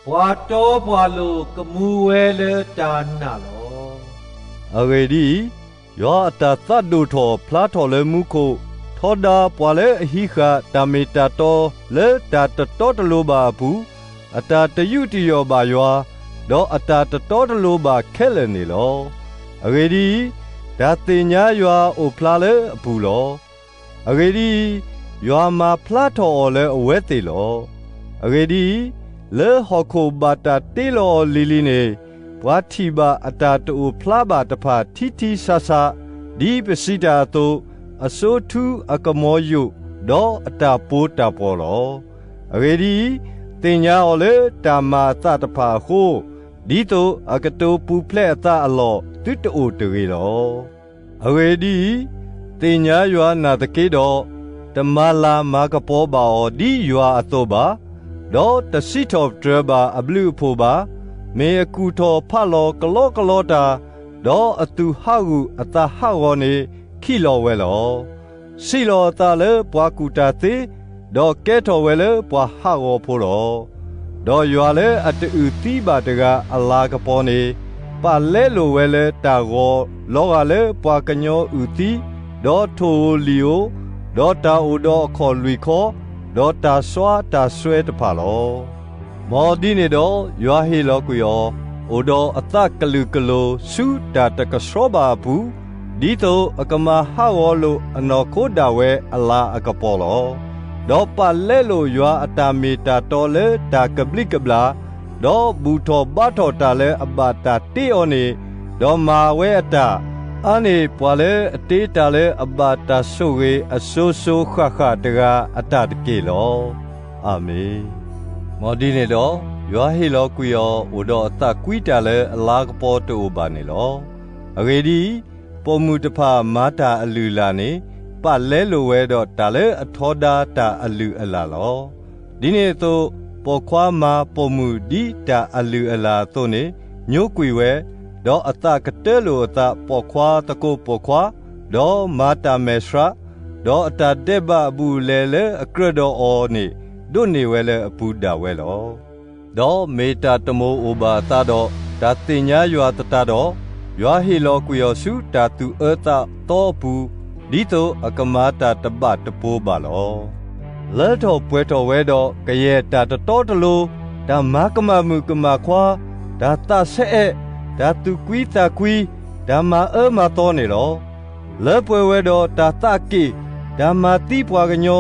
ပှၤတီပှၤလိၤကမူဝဲလၢတၢ်နာ်လီၤ. အဂ့ၢ်ဒ်အံၤ, ယွၤအတၢ်သးဒိၣ်ထီၣ်ဖျါထီၣ်လၢမူခိၣ်, ထီဒါပှၤလၢအဟံးဃာ်တၢ်မ့ၢ်တၢ်တီလၢတၢ်တတီတလိၤဘၣ်အပူၤ, အတၢ်တယူးတယီၣ်ဘၣ်ယွၤ, ဒီးအတၢ်တတီတလိၤဘၣ်ခဲလၢာ်န့ၣ်လီၤ. အဂ့ၢ်ဒ်အံၤ, တၢ်သ့ၣ်ညါယွၤအိၣ်ဖျါလၢအပူၤလီၤ. အဂ့ၢ်ဒ်အံၤ, ယွၤမၤဖျါထီၣ်အီၤလၢအဝဲသ့ၣ်လီၤ. အဂ့ၢ်ဒ်အံၤ, လၢဟီၣ်ခိၣ်ဘၣ်တၢ်တ့လီၤအီၤလံၤလံၤန့ၣ်, ပှၤထံၣ်ဘၣ်အတၢ်တအိၣ်ဖျါဘၣ်တဖၣ်ထံထံဆးဆး, ဒ်ပစံးတၢ်အသိး, အစိထူအကမီၤယိာ်, ဒီးအတၢ်ပီးတၢ်ပီးလီၤ. အဂ့ၢ်ဒ်အံၤ, သ့ၣ်ညါအီၤလၢတၢ်မၤအသးတဖၣ်အဃိ, ဒ်သိးအကတိၤပူၤဖျဲးအသးအလီၢ်သုတအိၣ်တဂ့ၤလီၤ. အဂ့ၢ်ဒ်အံၤ, သ့ၣ်ညါယွၤနာ်သက့ဒီး, တမၤလၤမၤကပီၤဘၣ်အီၤဒ်ယွၤအသိးဘၣ်, ဒီးတစံးထီၣ်ပတြၢၤဘၣ်အဘျုးအဖှိၣ်ဘၣ်, မ့ၢ်အကူၣ်ထီၣ်ဖးလီၤကလီကလီတၢ်, ဒီးအသူၣ်ဟးဂူာ်အသးဟးဂီၤန့ၣ် ခံးလီၤဝဲလီၤ. စံးလီၤအသးလၢပှၤကူၣ်တၢ်သ့, ဒီးကဲထီၣ်ဝဲလၢပှၤဟးဂီၤဖိလီၤ. ဒီးယွၤလၢအတအုၣ်သံဘၣ်တဂၤအလၤကပီၤန့ၣ်, ပာ်လဲလိာ်ဝဲလၢတၢ်ဂီၤလီၤဂာ်လၢပှၤကညီအုၣ်သံ, ဒီးထိၣ်ဧိၤလံၣ်ဧိၤ, ဒီးတၢ်အိၣ်ဒီးအခီၣ်လွံၢ်ခီ, ဒီးတၢ်စွါတၢ်စွဲတဖၣ်လီၤ. မ်ဒ်န့ၣ်ဒီးယွၤဟ့ၣ်လီၤကွံာ်အီၤ, အိၣ်ဒီးအသးကလုာ်ကလိၤဆူတၢ်တကဆှီဘၣ်အပူၤ, ဒ်သိးအကမၤဟးဂီၤလိာ်အနီၢ်ခိဒၣ်ဝဲအလၤအကပီၤလီၤ. ဒီးပာ်လဲလိာ်ယွၤအတၢ်မ့ၢ်တၢ်တီလၢတၢ်ကဘျံးကဘျၣ်, ဒီးဘူၣ်ထီၣ်ဘါထီၣ်တၢ်လၢအဘၣ်တၢ်တ့အီၤန့ၣ်, ဒီးမၤဝဲအတၢ်, အါန့ၢ်ပှၤလၢအတ့တၢ်လၢအဘၣ်တၢ်ဆိၣ်ဂ့ၤအစိၤစိၤဃၣ်ဃၣ်တဂၤအတၢ်တက့ၢ်လီၤ. အၤမ့ၣ်. မ်ဒ်န့ၣ်ဒီး, ယွၤဟ့ၣ်လီၤကွံာ်အီၤ အိၣ်ဒီးအသးကွံတၢ်လၢအလၤကပီၤတအိၣ်ဘၣ်န့ၣ်လီၤ. အဂ့ၢ်ဒ်အံၤ, ပိာ်မုၣ်တဖၣ်မၤတၢ်အလုၢ်အလၢ်န့ၣ်, ပာ်လဲလိာ်ဝဲဒီးတၢ်လၢအထီဒါတၢ်အလုၢ်အလၢ်လီၤ. ဒ်န့ၣ်အသိး, ပိာ်ခွါမၤပိာ်မုၣ်ဒ်တၢ်အလုၢ်အလၢ်အသိးန့ၣ်, ညိကွံာ်ဝဲ, ဒီးအသးကတၢၢ်လိာ်အသးပိာ်ခွါသကိးပိာ်ခွါ, ဒီးမၤတၢ်မဲာ်ဆှး, ဒီးအတၢ်ဒဲးဘးအဘူးအလဲလၢအကြၢးဒီးအီၤန့ၣ်, ဒိးန့ၢ်ဝဲလၢအပူၤဒၣ်ဝဲလီၤ. ဒီးမ့ၢ်တၢ်တမိၣ်အိၣ်ဘၣ်အသးဒီး, တၢ်သ့ၣ်ညါယွၤသတးဒီး, ယွၤဟ့ၣ်လီၤကွံာ်အီၤဆူတၢ်သူၣ်အၢသးသီအပူၤ, ဒ်သိးအကမၤတၢ်တဘၣ်တပိၤဘၣ်လီၤ. လၢထီၣ်ပှဲၤထီၣ်ဝဲဒီး ကယဲၢ်တၢ်တတီတလိၤ, တၢ်မၤကမၣ်မုၣ်ကမၣ်ခွါ, တၢ်သးဆဲးအဲး, တၢ်သူၣ်ကွံသးကွံ, တၢ်မၤအၢမၤသီန့ၣ်လီၤ. လၢပှဲၤဝဲဒီးတၢ်သးက့ၣ်, တၢ်မၤသံပှၤကညီ,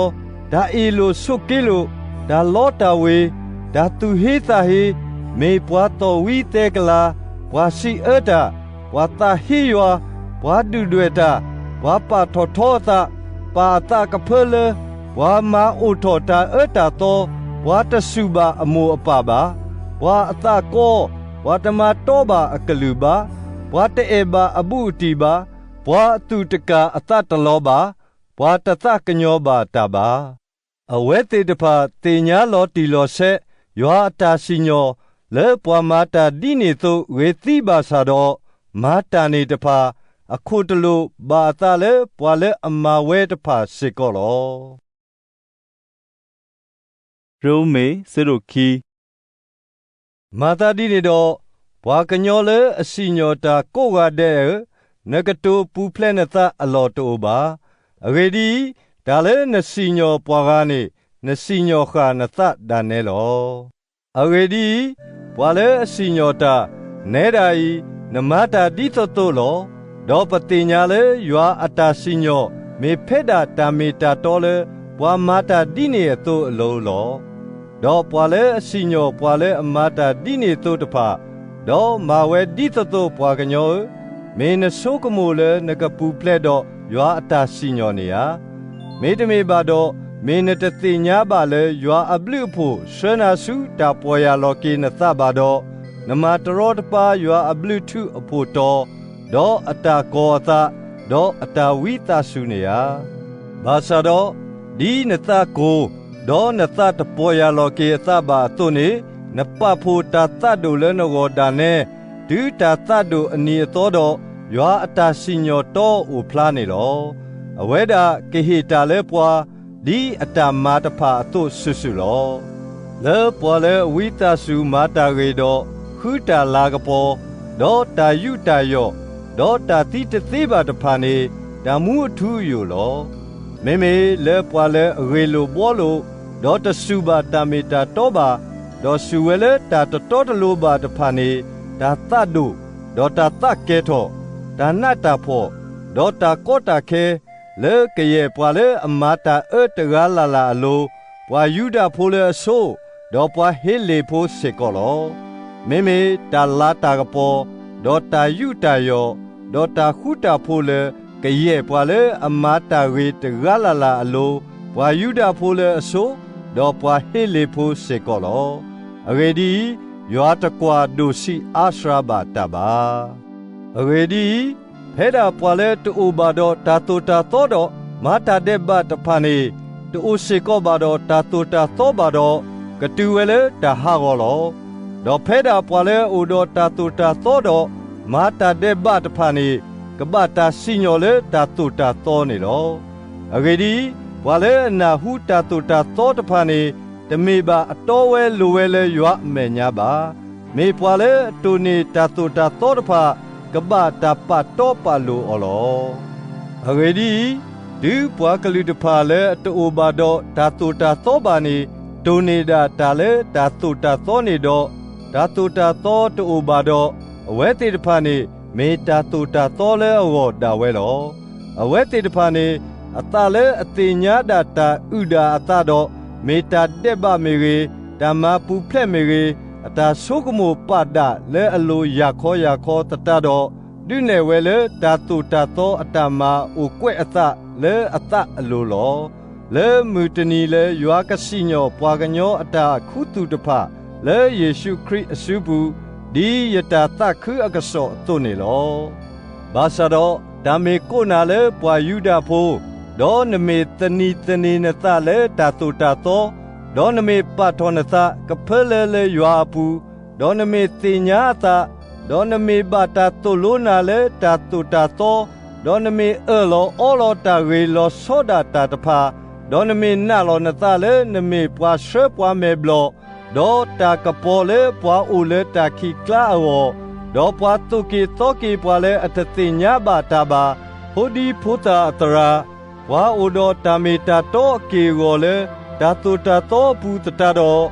တၢ်အ့ၣ်လိာ်ဆိးက့လိာ်, တၢ်လီတၢ်ဝ့ၤ, တၢ်သူၣ်ဟ့သးဟ့, မ့ၢ်ပှၤသီၣ်ဝံသဲကလၤ, ပှၤစံးအၢတၢ်, ပှၤသးဟ့ယွၤ, ပှၤဒုၣ်ဒွဲၣ်တၢ်, ပှၤပာ်ထီၣ်ထီအသး, ပာ်အသးကဖၢလၢ, ပှၤမၤအိၣ်ထီၣ်တၢ်အၢတၢ်သီ, ပှၤတစူၢ်ဘၣ်အမိၢ်အပၢ်ဘၣ်, ပှၤအသးကီ, ပှၤတမၤတီဘၣ်အကလုၢ်ဘၣ်, ပှၤတအဲၣ်ဘၣ်အဘူးအတံၢ်ဘၣ်, ပှၤအသူၣ်တကၢ်အသးတလီၤဘၣ်, ပှၤတသးကညီၤဘၣ်တၢ်ဘၣ်. အဝဲသ့ၣ်တဖၣ်သ့ၣ်ညါလီၤတံၢ်လီၤဆဲး ယွၤအတၢ်စံၣ်ညီၣ်, လၢပှၤမၤတၢ်ဒ်န့ၣ်အသိးဂ့ၤသံဘၣ်ဆၣ်ဒီး, မၤတၢ်န့ၣ်တဖၣ် အခိၣ်တလိာ်ဘၣ်အသးလၢပှၤလၢအမၤဝဲတဖၣ်စ့ၢ်ကီးလီၤ. ရိမ့ၤ ဆၢဒိၣ်ခံ. မၤသးဒ်န့ၣ်ဒီး, ပှၤကညီလၢအစံၣ်ညီၣ်တၢ်ကိးဂၤဒဲးဧၢ, နကတိၤပူၤဖျဲးနသးအလီၢ်တအိၣ်ဘၣ်. အဂ့ၢ်ဒ်အံၤ, တၢ်လၢနစံၣ်ညီၣ်ပှၤဂၤန့ၣ်, နစံၣ်ညီၣ်ဃာ်နသးဒၣ်နဲလီၤ. အဂ့ၢ်ဒ်အံၤ, ပှၤလၢအစံၣ်ညီၣ်တၢ်နဲဒၣ်အံၤ, နမၤတၢ်ဒ်သိးသိးလီၤ. ဒီးပသ့ၣ်ညါလၢ ယွၤအတၢ်စံၣ်ညီၣ် မ့ၢ်ဖဲဒၣ်တၢ်မ့ၢ်တၢ်တီလၢ ပှၤမၤတၢ်ဒ်န့ၣ်အသိးအလိၤလီၤ. ဒီးပှၤလၢအစံၣ်ညီၣ်ပှၤလၢအမၤတၢ်ဒ်န့ၣ်အသိးတဖၣ်, ဒီးမၤဝဲဒ်သိးသိး, ပှၤကညီဧၢ, မ့ၢ်နဆိကမိၣ်လၢ နကပူၤဖျဲးဒီး ယွၤအတၢ်စံၣ်ညီၣ်န့ၣ်ဧါ. မ့တမ့ၢ်ဘၣ်ဒီး, မ့ၢ်နတသ့ၣ်ညါဘၣ်လၢ ယွၤအဘျုးအဖှိၣ်ဆှၢနၤဆူ တၢ်ပီၢ်ယၢ်လီၤက့ၤနသးဘၣ်ဒီး, နမၤတရီတပါ ယွၤအဘျုးထူးအဖှိၣ်တီ, ဒီးအတၢ်ကီၤအသး, ဒီးအတၢ်ဝံသးစူၤန့ၣ်ဧါ. ဘၣ်ဆၣ်ဒီး, ဒ်နသးကိၢ်, ဒီးနသးတပီၢ်ယၢ်လီၤက့ၤအသးဘၣ်အသိးန့ၣ်, နပာ်ဖှိၣ်တၢ်သးဒိၣ်လၢနဂီၢ်ဒၣ်နဲ, တုၤတၢ်သးဒိၣ်အနံၤအသီဒီး, ယွၤအတၢ်စံၣ်ညီၣ်တီအိၣ်ဖျါန့ၣ်လီၤ. အဝဲဒၣ်ကဟ့ၣ်တၢ်လၢပှၤ, ဒ်အတၢ်မၤတဖၣ်အသိးစုာ်စုာ်လီၤ. လၢပှၤလၢအဝံသးစူၤမၤတၢ်ဂ့ၤဒီး, ဃုတၢ်လၤကပီၤ, ဒီးတၢ်ယူးတၢ်ယီၣ်, ဒီးတၢ်သံတသ့ဘၣ်တဖၣ်န့ၣ်, တၢ်မူအထူအယိာ်လီၤ. မ့မ့ၢ်လၢပှၤလၢအဂ့ၢ်လိာ်ဘှီလိာ်, ဒီးတစူၢ်ဘၣ်တၢ်မ့ၢ်တၢ်တီဘၣ်, ဒီးစူၢ်ဝဲလၢတၢ်တတီတလိၤဘၣ်တဖၣ်န့ၣ်, တၢ်သးဒိၣ်, ဒီးတၢ်သးကဲၤထီၣ်, တၢ်နးတၢ်ဖှီၣ်, ဒီးတၢ်ကီတၢ်ခဲ, လၢကယဲၢ်ပှၤလၢအမၤတၢ်အၢတဂၤလၢ်လၢ်အလိၤ, ပှၤယူဒၤဖိလၢအဆိ, ဒီးပှၤဟ့လ့ၣ်ဖိစ့ၢ်ကီးလီၤ. မ့မ့ၢ်တၢ်လၤတၢ်ကပီၤ, ဒီးတၢ်ယူးတၢ်ယီၣ်, ဒီးတၢ်ဃူတၢ်ဖိးလၢ ကယဲၢ်ပှၤလၢအမၤတၢ်ဂ့ၤတဂၤလၢ်လၢ်အလိၤ, ပှၤယူဒၤဖိလၢအဆိ, ဒီးပှၤဟ့လ့ၣ်ဖိစ့ၢ်ကီးလီၤ. အဂ့ၢ်ဒ်အံၤ, ယွၤတကွၢ်ဒိၣ်ဆံးအါစှၤဘၣ်တၢ်ဘၣ်. အဂ့ၢ်ဒ်အံၤ, ဖဲဒၣ်ပှၤလၢတအိၣ်ဘၣ်ဒီးတၢ်သိၣ်တၢ်သီဒီး မၤတၢ်ဒဲးဘးတဖၣ်န့ၣ်, တအိၣ်စ့ၢ်ကီးဘၣ်ဒီးတၢ်သိၣ်တၢ်သီဘၣ်ဒီး, ကတုၤဝဲလၢတၢ်ဟးဂီၤလီၤ. ဒီးဖဲဒၣ်ပှၤလၢအအိၣ်ဒီးတၢ်သိၣ်တၢ်သီဒီး မၤတၢ်ဒဲးဘးတဖၣ်န့ၣ်, ကဘၣ်တၢ်စံၣ်ညီၣ်လၢတၢ်သိၣ်တၢ်သီန့ၣ်လီၤ. အဂ့ၢ်ဒ်အံၤ, ပှၤလၢအနၢ်ဟူတၢ်သိၣ်တၢ်သီတဖၣ်န့ၣ်, တမ့ၢ်ဘၣ်အတီဝဲလိၤဝဲလၢယွၤအမဲာ်ညါဘၣ်. မ့ၢ်ပှၤလၢအတိၢ်န့ၢ်တၢ်သိၣ်တၢ်သီတဖၣ်, ကဘၣ်တၢ်ပာ်တီပာ်လိၤအီၤလီၤ. အဂ့ၢ်ဒ်အံၤ, တုၤပှၤကလုာ်တဖၣ်လၢအတအိၣ်ဘၣ်ဒီးတၢ်သိၣ်တၢ်သီဘၣ်န့ၣ်, တိၢ်န့ၢ်ဒၣ်တၢ်လၢတၢ်သိၣ်တၢ်သီန့ၣ်ဒီး, တၢ်သိၣ်တၢ်သီတအိၣ်ဘၣ်ဒီး, အဝဲသ့ၣ်တဖၣ်န့ၣ် မ့ၢ်တၢ်သိၣ်တၢ်သီလၢအဂီၢ်ဒၣ်ဝဲလီၤ. အဝဲသ့ၣ်တဖၣ်န့ၣ်, အသးလၢအသ့ၣ်ညါဒၣ်တၢ်အုၣ်ဒၣ်အသးဒီး, မ့ၢ်တၢ်ဒဲးဘးမ့ၢ်ဂ့ၤ, တၢ်မၤပူၤဖျဲးမ့ၢ်ဂ့ၤ, အတၢ်ဆိကမိၣ်ပာ်ဒၣ်လၢအလိၤယၢ်ခီယၢ်ခီသတးဒီး, ဒုးနဲၣ်ဝဲလၢတၢ်သိၣ်တၢ်သီအတၢ်မၤအိၣ်ကွဲးအသးလၢအသးအလိၤလီၤ. လၢမုၢ်တနံၤလၢယွၤကစံၣ်ညီၣ်ပှၤကညီအတၢ်ခူသူၣ်တဖၣ်, လၢယ့ၣ်ၡူးခရံာ်အစုပူၤ, ဒ်ယတၢ်သးခုအကစီၣ်အသိးန့ၣ်လီၤ. ဘၣ်ဆၣ်ဒီး, တၢ်မ့ၢ်ကိးနၤလၢပှၤယူဒၤဖိ, ဒီးနမ့ၢ်သနံၤသန့ၤနသးလၢတၢ်သိၣ်တၢ်သီ, ဒီးနမ့ၢ်ပာ်ထီၣ်နသးကဖၢလၢလၢယွၤအပူၤ, ဒီးနမ့ၢ်သ့ၣ်ညါအသး, ဒီးနမ့ၢ်ဘၣ်တၢ်သိၣ်လိနၤလၢတၢ်သိၣ်တၢ်သီ, ဒီးနမ့ၢ်အၢၣ်လီၤအီလီၤတၢ်ဂ့ၤလီၤဆီဒၣ်တၢ်တဖၣ်, ဒီးနမ့ၢ်နာ်လီၤနသးလၢနမ့ၢ်ပှၤဆှၢပှၤမဲာ်ဘျီၣ်, ဒီးတၢ်ကပီၤလၢပှၤအိၣ်လၢတၢ်ခံးကျါအဂီၢ်, ဒီးပှၤသိၣ်က့ၤသီက့ၤပှၤလၢအတသ့ၣ်ညါဘၣ်တၢ်ဘၣ်, ဖိဒံဖိသၣ်အသရၣ်, ပှၤအိၣ်ဒီးတၢ်မ့ၢ်တၢ်တီအက့ၢ်အဂီၤလၢတၢ်သိၣ်တၢ်သီအပူၤသတးဒီး,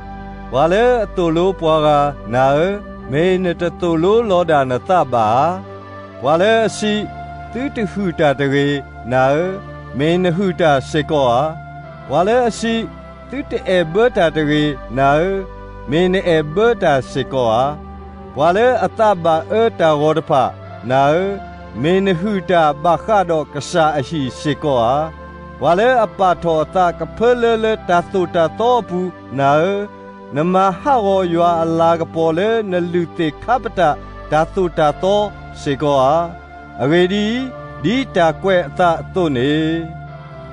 ပှၤလၢအသိၣ်လိပှၤဂၤ, နၤဧၢ, မ့ၢ်နတသိၣ်လိလီၤဒၣ်နသးဘၣ်ဧါ. ပှၤလၢအစံး, သုတဟုၣ်တၢ်တဂ့ၤ, နၤဧၢ, မ့ၢ်နဟုၣ်တၢ်စ့ၢ်ကီးဧါ. ပှၤလၢအစံး, သုတအဲၣ်ဘၢတၢ်တဂ့ၤ, နၤဧၢ, မ့ၢ်နအဲၣ်ဘၢတၢ်စ့ၢ်ကီးဧါ. ပှၤလၢအသးဘၣ်အၢတၢ်ဂီၤတဖၣ်, နၤဧၢ, မ့ၢ်နဟုၣ်တၢ်ဘၣ်ဃးဒီးကစၢ်အဟံၣ်စ့ၢ်ကီးဧါ. ပှၤလၢအပာ်ထီၣ်အသးကဖၢလၢလၢတၢ်သိၣ်တၢ်သီအပူၤ, နၤဧၢ, နမၤဟးဂီၤယွၤအလၤကပီၤလၢနလုၢ်သ့ၣ်ခါပတာ်တၢ်သိၣ်တၢ်သီစ့ၢ်ကီးဧါ. အဂ့ၢ်ဒ်အံၤ, ဒ်တၢ်ကွဲးအသးအသိးန့ၣ်,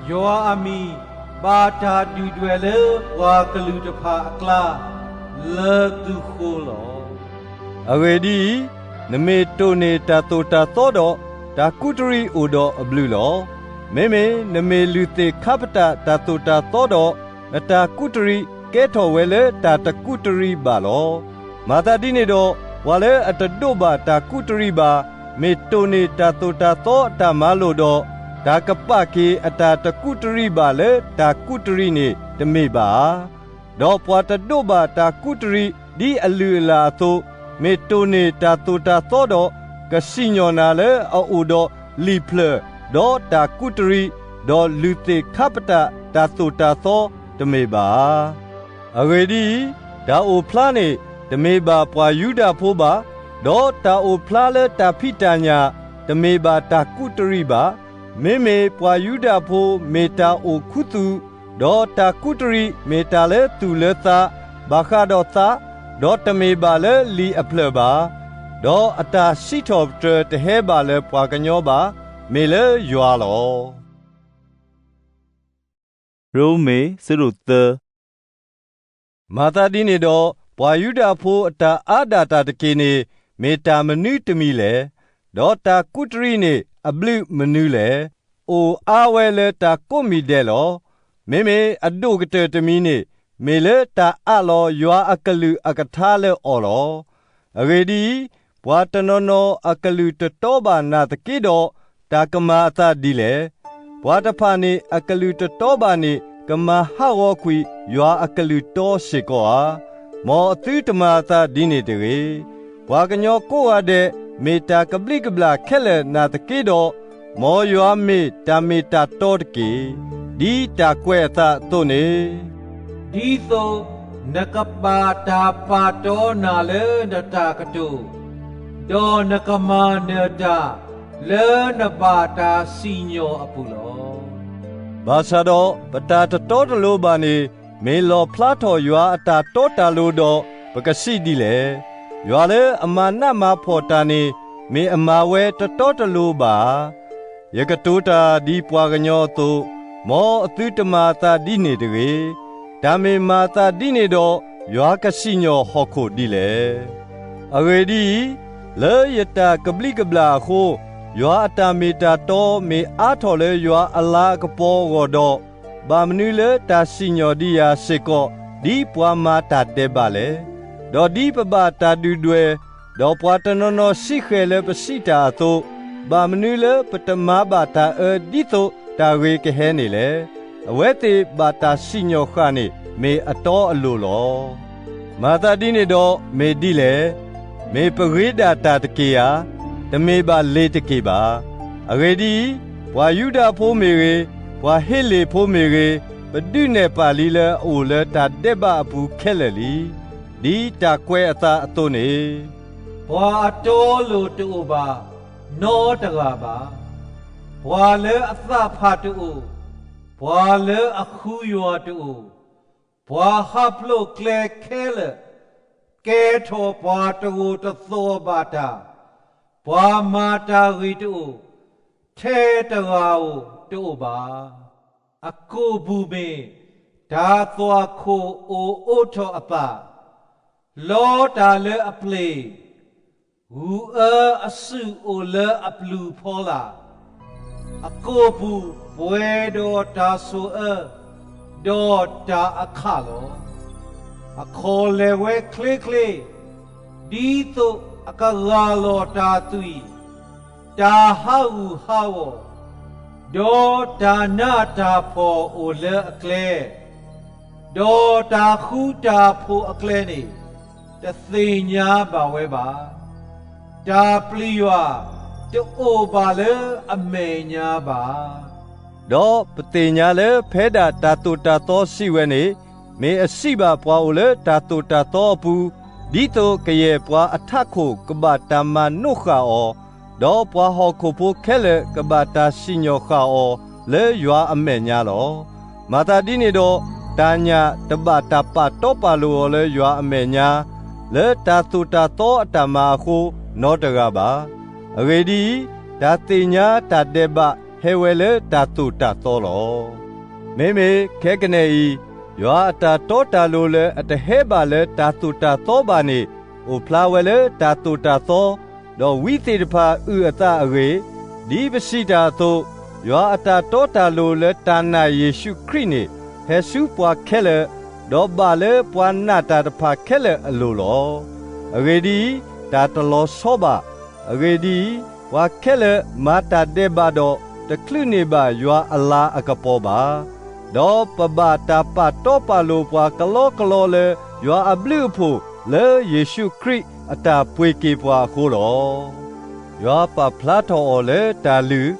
ယွၤအမံၤဘၣ်တၢ်ဒုၣ်ဒွဲၣ်လၢပှၤကလုာ်တဖၣ်အကျါ လၢသုဃိလီၤ. အဂ့ၢ်ဒ်အံၤ, နမ့ၢ်တိၢ်န့ၢ်တၢ်သိၣ်တၢ်သီဒီး, တၢ်ကူးတရံးအိၣ်ဒီးအဘျုးလီၤ. မ့မ့ၢ်နမ့ၢ်လုၢ်သ့ၣ်ခါပတာ်တၢ်သိၣ်တၢ်သီဒီး, နတၢ်ကူးတရံးကဲထီၣ်ဝဲလၢတၢ်တကူးတရံးဘၣ်လီၤ. မၤသးဒ်န့ၣ်ဒီး, ပှၤလၢအတဒိးဘၣ်တၢ်ကူးတရံးဘၣ်, မ့ၢ်တိၢ်န့ၢ်တၢ်သိၣ်တၢ်သီအတၢ်မၤလိာ်ဒီး, တၢ်ကပာ်က့ၤအတၢ်တကူးတရံးဘၣ်လၢတၢ်ကူးတရံးန့ၣ်တမ့ၢ်ဘၣ်ဧါ. ဒီးပှၤတဒိးဘၣ်တၢ်ကူးတရံးဒ်အလုၢ်အလၢ်အသိး, မ့ၢ်တိၢ်န့ၢ်တၢ်သိၣ်တၢ်သီဒီး, ကစံၣ်ညီၣ်နၤလၢအအိၣ်ဒီးလံာ်ဖျၢၣ်, ဒီးတၢ်ကူးတရံး, ဒီးလုၢ်သ့ၣ်ခါပတာ်တၢ်သိၣ်တၢ်သီတမ့ၢ်ဘၣ်ဧါ. အဂ့ၢ်ဒ်အံၤ, တၢ်အိၣ်ဖျါန့ၣ် တမ့ၢ်ဘၣ်ပှၤယူဒၤဖိဘၣ်, ဒီးတၢ်အိၣ်ဖျါလၢတၢ်ဖံးတၢ်ညၣ် တမ့ၢ်ဘၣ်တၢ်ကူးတရံးဘၣ်. မ့မ့ၢ်ပှၤယူဒၤဖိမ့ၢ်တၢ်အိၣ်ခူသူၣ်, ဒီးတၢ်ကူးတရံးမ့ၢ်တၢ်လၢသူၣ်လၢသး, ဘၣ်ဃးဒီးသး, ဒီးတမ့ၢ်ဘၣ်လၢလံာ်အဖျၢၣ်ဘၣ်. ဒီးအတၢ်စံးထီၣ်ပတြၢၤတဟဲဘၣ်လၢပှၤကညီဘၣ်, မ့ၢ်လၢယွၤလီၤ. ရိမ့ၤ ဆၢဒိၣ်သၢ. မၤသးဒ်န့ၣ်ဒီး, ပှၤယူဒၤဖိအတၢ်အါဒၣ်တၢ်တက့ၢ်န့ၣ် မ့ၢ်တၢ်မနုၤတမံၤလဲၣ်. ဒီးတၢ်ကူးတရံးန့ၣ် အဘျုးမနုၤလဲၣ်. အိၣ်အါဝဲလၢတၢ်ကိးမံၤဒဲးလီၤ. မ့မ့ၢ်အဒိၣ်ကတၢၢ်တမံၤန့ၣ် မ့ၢ်လၢတၢ်အးလီၤယွၤအကလုၢ်အကထါလၢအီၤလီၤ. အဂ့ၢ်ဒ်အံၤ, ပှၤတနီၤနီၤအကလုၢ်တတီဘၣ်နာ်သက့ဒီး, တၢ်ကမၤအသးဒ်လဲၣ်. ပှၤတဖၣ်န့ၣ်အကလုၢ်တတီဘၣ်န့ၣ် ကမၤဟးဂီၤကွံာ်ယွၤအကလုၢ်တီစ့ၢ်ကီးဧါ. မ်အသုတမၤအသးဒ်န့ၣ်တဂ့ၤ. ပှၤကညီကိးဂၤဒဲး မ့ၢ်တၢ်ကဘျံးကဘျၣ်ခဲလၢာ်နာ်သက့ဒီး, မ်ယွၤမ့ၢ်တၢ်မ့ၢ်တၢ်တီတက့ၢ်. ဒ်တၢ်ကွဲးအသးအသိးန့ၣ်, ဒ်သိးနကဘၣ်တၢ်ပာ်တီနၤလၢနတၢ်ကတိၤ, ဒီးနကမၤနၢၤတၢ်လၢနဘၣ်တၢ်စံၣ်ညီၣ်အပူၤလီၤ. ဘၣ်ဆၣ်ဒီးပတၢ်တတီတလိၤဘၣ်န့ၣ် မ့ၢ်လီၣ်ဖျါထီၣ်ယွၤအတၢ်တီတၢ်လိၤဒီး ပကစံးဒ်လဲၣ်. ယွၤလၢအမၤနးမၤဖှီၣ်တၢ်န့ၣ် မ့ၢ်အမၤဝဲတတီတလိၤဘၣ်ဧါ. ယကတိၤတၢ်ဒ်ပှၤကညီအသိး, မ်အသုတမၤအသးဒ်န့ၣ်တဂ့ၤ. တၢ်မ့ၢ်မၤအသးဒ်န့ၣ်ဒီး, ယွၤကစံၣ်ညီၣ်ဟီၣ်ခိၣ်ဒ်လဲၣ်. အဂ့ၢ်ဒ်အံၤ, လၢယတၢ်ကဘျံးကဘျၣ်အဃိ, ယွၤအတၢ်မ့ၢ်တၢ်တီမ့ၢ်အါထီၣ်လၢယွၤအလၤအကပီၤအဂီၢ်ဒီး, ဘၣ်မနုၤလၢတၢ်စံၣ်ညီၣ်ဒံးယၤစ့ၢ်ကီး ဒ်ပှၤမၤတၢ်ဒဲးဘးလဲၣ်. ဒီးဒ်ပဘၣ်တၢ်ဒုၣ်ဒွဲၣ်, ဒီးပှၤတနီၤနီၤစံးဃဲၤလၢပစံးတၢ်အသိး, ဘၣ်မနုၤလၢပတမၤဘၣ်တၢ်အၢဒ်သိးတၢ်ဂ့ၤကဟဲန့ၣ်လဲၣ်. အဝဲသ့ၣ်ဘၣ်တၢ်စံၣ်ညီၣ်ဃာ်န့ၣ် မ့ၢ်အတီအလိၤလီၤ. မၤသးဒ်န့ၣ်ဒီးမ့ၢ်ဒ်လဲၣ်. မ့ၢ်ပဂ့ၤဒၣ်တၢ်တက့ၢ်ဧါ. တမ့ၢ်ဘၣ်လ့ၤတက့ၢ်ဘၣ်. အဂ့ၢ်ဒ်အံၤ, ပှၤယူဒၤဖိမ့ၢ်ဂ့ၤ, ပှၤဟ့လ့ၣ်ဖိမ့ၢ်ဂ့ၤ, ပဒုးနဲၣ်ပာ်လံလၢအအိၣ်လၢတၢ်ဒဲးဘးအပူၤခဲလၢာ်လံ. ဒ်တၢ်ကွဲးအသးအသိးန့ၣ်, ပှၤအတီအလိၤတအိၣ်ဘၣ်နီတဂၤဘၣ်. ပှၤလၢအသးဖးတအိၣ်, ပှၤလၢအဃုယွၤတအိၣ်, ပှၤဟးဖျိးကျဲခဲလၢာ်, ကဲထီၣ်ပှၤတဂိာ်တသီၣ်ဘၣ်တၢ်, ပှၤမၤတၢ်ဂ့ၤတအိၣ်, ထဲတဂၤဧိၤတအိၣ်ဘၣ်. အကိာ်ပူၤမ့ၢ်တၢ်သွၣ်ခိၣ်အိၣ်အိးထီၣ်အသး, လီတၢ်လၢအပျ့ၤ, ဂုာ်အၢအစုၣ်အိၣ်လၢအပျုၤဖီလာ်, အကိာ်ပူၤပှဲၤဒီးတၢ်ဆိၣ်အၢ, ဒီးတၢ်အခးလီၤ. အခီၣ်လဲၣ်ဝဲချ့ချ့, ဒ်သိးအကဂၢ်လီၤတၢ်သွံၣ်, တၢ်ဟးဂူာ်ဟးဂီၤ, ဒီးတၢ်နးတၢ်ဖှီၣ်အိၣ်လၢအကျဲ, ဒီးတၢ်ဃူတၢ်ဖိးအကျဲန့ၣ် တသ့ၣ်ညါဘၣ်ဝဲဘၣ်. တၢ်ပျံၤယွၤတအိၣ်ဘၣ်လၢအမဲာ်ညါဘၣ်. ဒီးပသ့ၣ်ညါလၢဖဲဒၣ်တၢ်သိၣ်တၢ်သီစံးဝဲန့ၣ်, မ့ၢ်အစံးဘၣ်ပှၤအိၣ်လၢတၢ်သိၣ်တၢ်သီအပူၤ, ဒ်သိးကယဲၢ်ပှၤအထးခိၣ်ကဘၣ်တၢ်မၤနိၣ်ဃာ်အီၤ, ဒီးပှၤဟီၣ်ခိၣ်ဖိခဲလၢာ်ကဘၣ်တၢ်စံၣ်ညီၣ်ဃာ်အီၤလၢယွၤအမဲာ်ညါလီၤ. မၤသးဒ်န့ၣ်ဒီး, တၢ်ညၣ်တဘၣ်တၢ်ပာ်တီပာ်လိၤအီၤလၢယွၤအမဲာ်ညါ, လၢတၢ်သိၣ်တၢ်သီအတၢ်မၤအဃိ, နီတဂၤဘၣ်. အဂ့ၢ်ဒ်အံၤ, တၢ်သ့ၣ်ညါတၢ်ဒဲးဘးဟဲဝဲလၢတၢ်သိၣ်တၢ်သီလီၤ. မ့မ့ၢ်ခဲကနံၣ်အံၤ, ယွၤအတၢ်တီတၢ်လိၤလၢအတဟဲဘၣ်လၢတၢ်သိၣ်တၢ်သီဘၣ်န့ၣ်, အိၣ်ဖျါဝဲလၢတၢ်သိၣ်တၢ်သီ, ဒီးဝံသ့ၣ်တဖၣ်အုၣ်အသးအဂ့ၢ်, ဒ်ပစံးတၢ်အသိး, ယွၤအတၢ်တီတၢ်လိၤလၢတၢ်နာ်ယ့ၣ်ၡူးခရံာ်န့ၣ် ဟဲဆူပှၤခဲလၢာ်, ဒီးဘၣ်လၢပှၤနာ်တၢ်တဖၣ်ခဲလၢာ်အလိၤလီၤ. အဂ့ၢ်ဒ်အံၤ, တၢ်တလီၤဆီဘၣ်. အဂ့ၢ်ဒ်အံၤ, ပှၤခဲလၢာ်မၤတၢ်ဒဲးဘးဒီး တချုးန့ၢ်ဘၣ်ယွၤအလၤအကပီၤဘၣ်. ဒီးပဘၣ်တၢ်ပာ်တီပာ်လိၤပှၤကလီကလီလၢ ယွၤအဘျုးအဖှိၣ်လၢယ့ၣ်ၡူးခရံာ်အတၢ်ပှ့ၤက့ၤပှၤအဃိလီၤ. ယွၤပာ်ဖျါထီၣ်အီၤလၢတၢ်လုၢ်,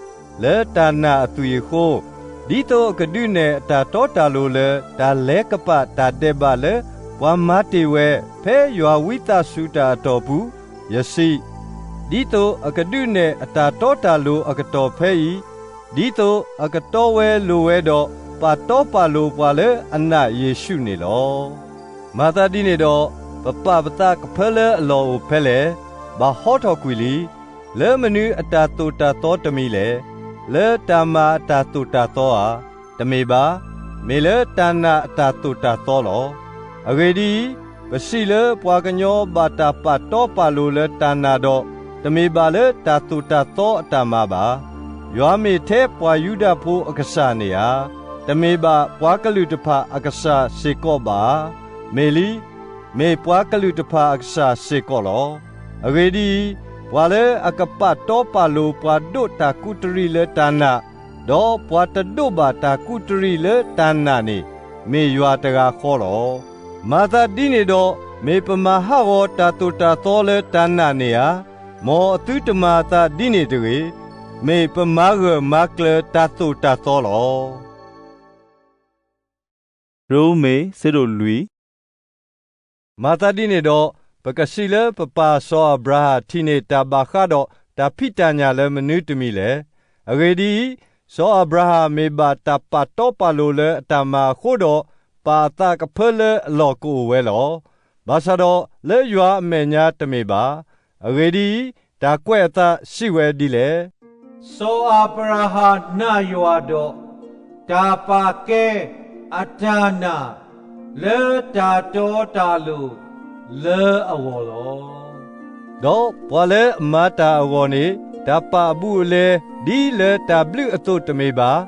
လၢတၢ်နာ်အသွံၣ်အဃိ, ဒ်သိးအကဒုးနဲၣ်အတၢ်တီတၢ်လိၤလၢ တၢ်လဲၤကပာ်တၢ်ဒဲးဘးလၢပှၤမၤတ့ၢ်ဝဲ ဖဲယွၤဝံသးစူၤတၢ်အတီၢ်ပူၤ, ယစံး, ဒ်သိးအကဒုးနဲၣ်အတၢ်တီတၢ်လိၤအကတီၢ်ဖဲအံၤ, ဒ်သိးအကတီဝဲလိၤဝဲဒီး ပာ်တီပာ်လိၤပှၤလၢအနာ်ယ့ၣ်ၡူးန့ၣ်လီၤ. မၤသးဒ်န့ၣ်ဒီး, ပပာ်ပသးကဖၢလၢအလီၢ်အိၣ်ဖဲလဲၣ်, ဘၣ်ဟီထီၣ်ကွံာ်လံ, လၢမနုၤအတၢ်သိၣ်တၢ်သီတမံၤလဲၣ်. လၢတၢ်မၤအတၢ်သိၣ်တၢ်သီဧါ. တမ့ၢ်ဘၣ်, မ့ၢ်လၢတၢ်နာ်အတၢ်သိၣ်တၢ်သီလီၤ. အဂ့ၢ်ဒ်အံၤ, ပစံးလၢပှၤကညီဘၣ်တၢ်ပာ်တီပာ်လိၤလၢတၢ်နာ်ဒီး, တမ့ၢ်ဘၣ်လၢတၢ်သိၣ်တၢ်သီအတၢ်မၤဘၣ်. ယွၤမ့ၢ်ထဲပှၤယူဒၤဖိအကစၢ်န့ၣ်ဧါ. တမ့ၢ်ဘၣ်ပှၤကလုာ်တဖၣ်အကစၢ်စ့ၢ်ကီးဘၣ်ဧါ. မ့ၢ်လံ, မ့ၢ်ပှၤကလုာ်တဖၣ်အကစၢ်စ့ၢ်ကီးလီၤ. အဂ့ၢ်ဒ်အံၤ, ပှၤလၢအကပာ်တီပာ်လိၤပှၤဒိးတၢ်ကူးတရံးလၢတၢ်နာ်, ဒီးပှၤတဒိးဘၣ်တၢ်ကူးတရံးလၢတၢ်နာ်န့ၣ်, မ့ၢ်ယွၤတဂၤဃီလီၤ. မၤသးဒ်န့ၣ်ဒီး, မ့ၢ်ပမၤဟးဂီၤတၢ်သိၣ်တၢ်သီလၢတၢ်နာ်န့ၣ်ဧါ. မ်အသုတမၤအသးဒ်န့ၣ်တဂ့ၤ. မ့ၢ်ပမၤဂၢၢ်မၤကျၢၤတၢ်သိၣ်တၢ်သီလီၤ. ရိမ့ၤ ဆၢဒိၣ်လွံၢ်. မၤသးဒ်န့ၣ်ဒီး, ပကစံးလၢပပၢ်စီၤအၤဘြၤဟၣ်ထံၣ်န့ၢ်တၢ်ဘၣ်ဃးဒီးတၢ်ဖံးတၢ်ညၣ်လၢမနုၤတမံၤလဲၣ်. အဂ့ၢ်ဒ်အံၤ, စီၤအၤဘြၤဟၣ်မ့ၢ်ဘၣ်တၢ်ပာ်တီပာ်လိၤလၢအတၢ်မၤအဃိဒီး, ပာ်အသးကဖၢလၢအလီၢ်ကအိၣ်ဝဲလီၤ. ဘၣ်ဆၣ်ဒီးလၢယွၤအမဲာ်ညါတမ့ၢ်ဘၣ်. အဂ့ၢ်ဒ်အံၤ, တၢ်ကွဲးအသးစံးဝဲဒ်လဲၣ်. စီၤအၤဘြၤဟၣ်နာ်ယွၤဒီး, တၢ်ပာ်ကဲအတၢ်နာ်လၢတၢ်တီတၢ်လိၤလၢအဂီၢ်လီၤ. ဒီးပှၤလၢအမၤတၢ်အဂီၢ်န့ၣ်, တၢ်ပာ်အဘူးအလဲဒ်လၢတၢ်ဘျုးအသိးတမ့ၢ်ဘၣ်,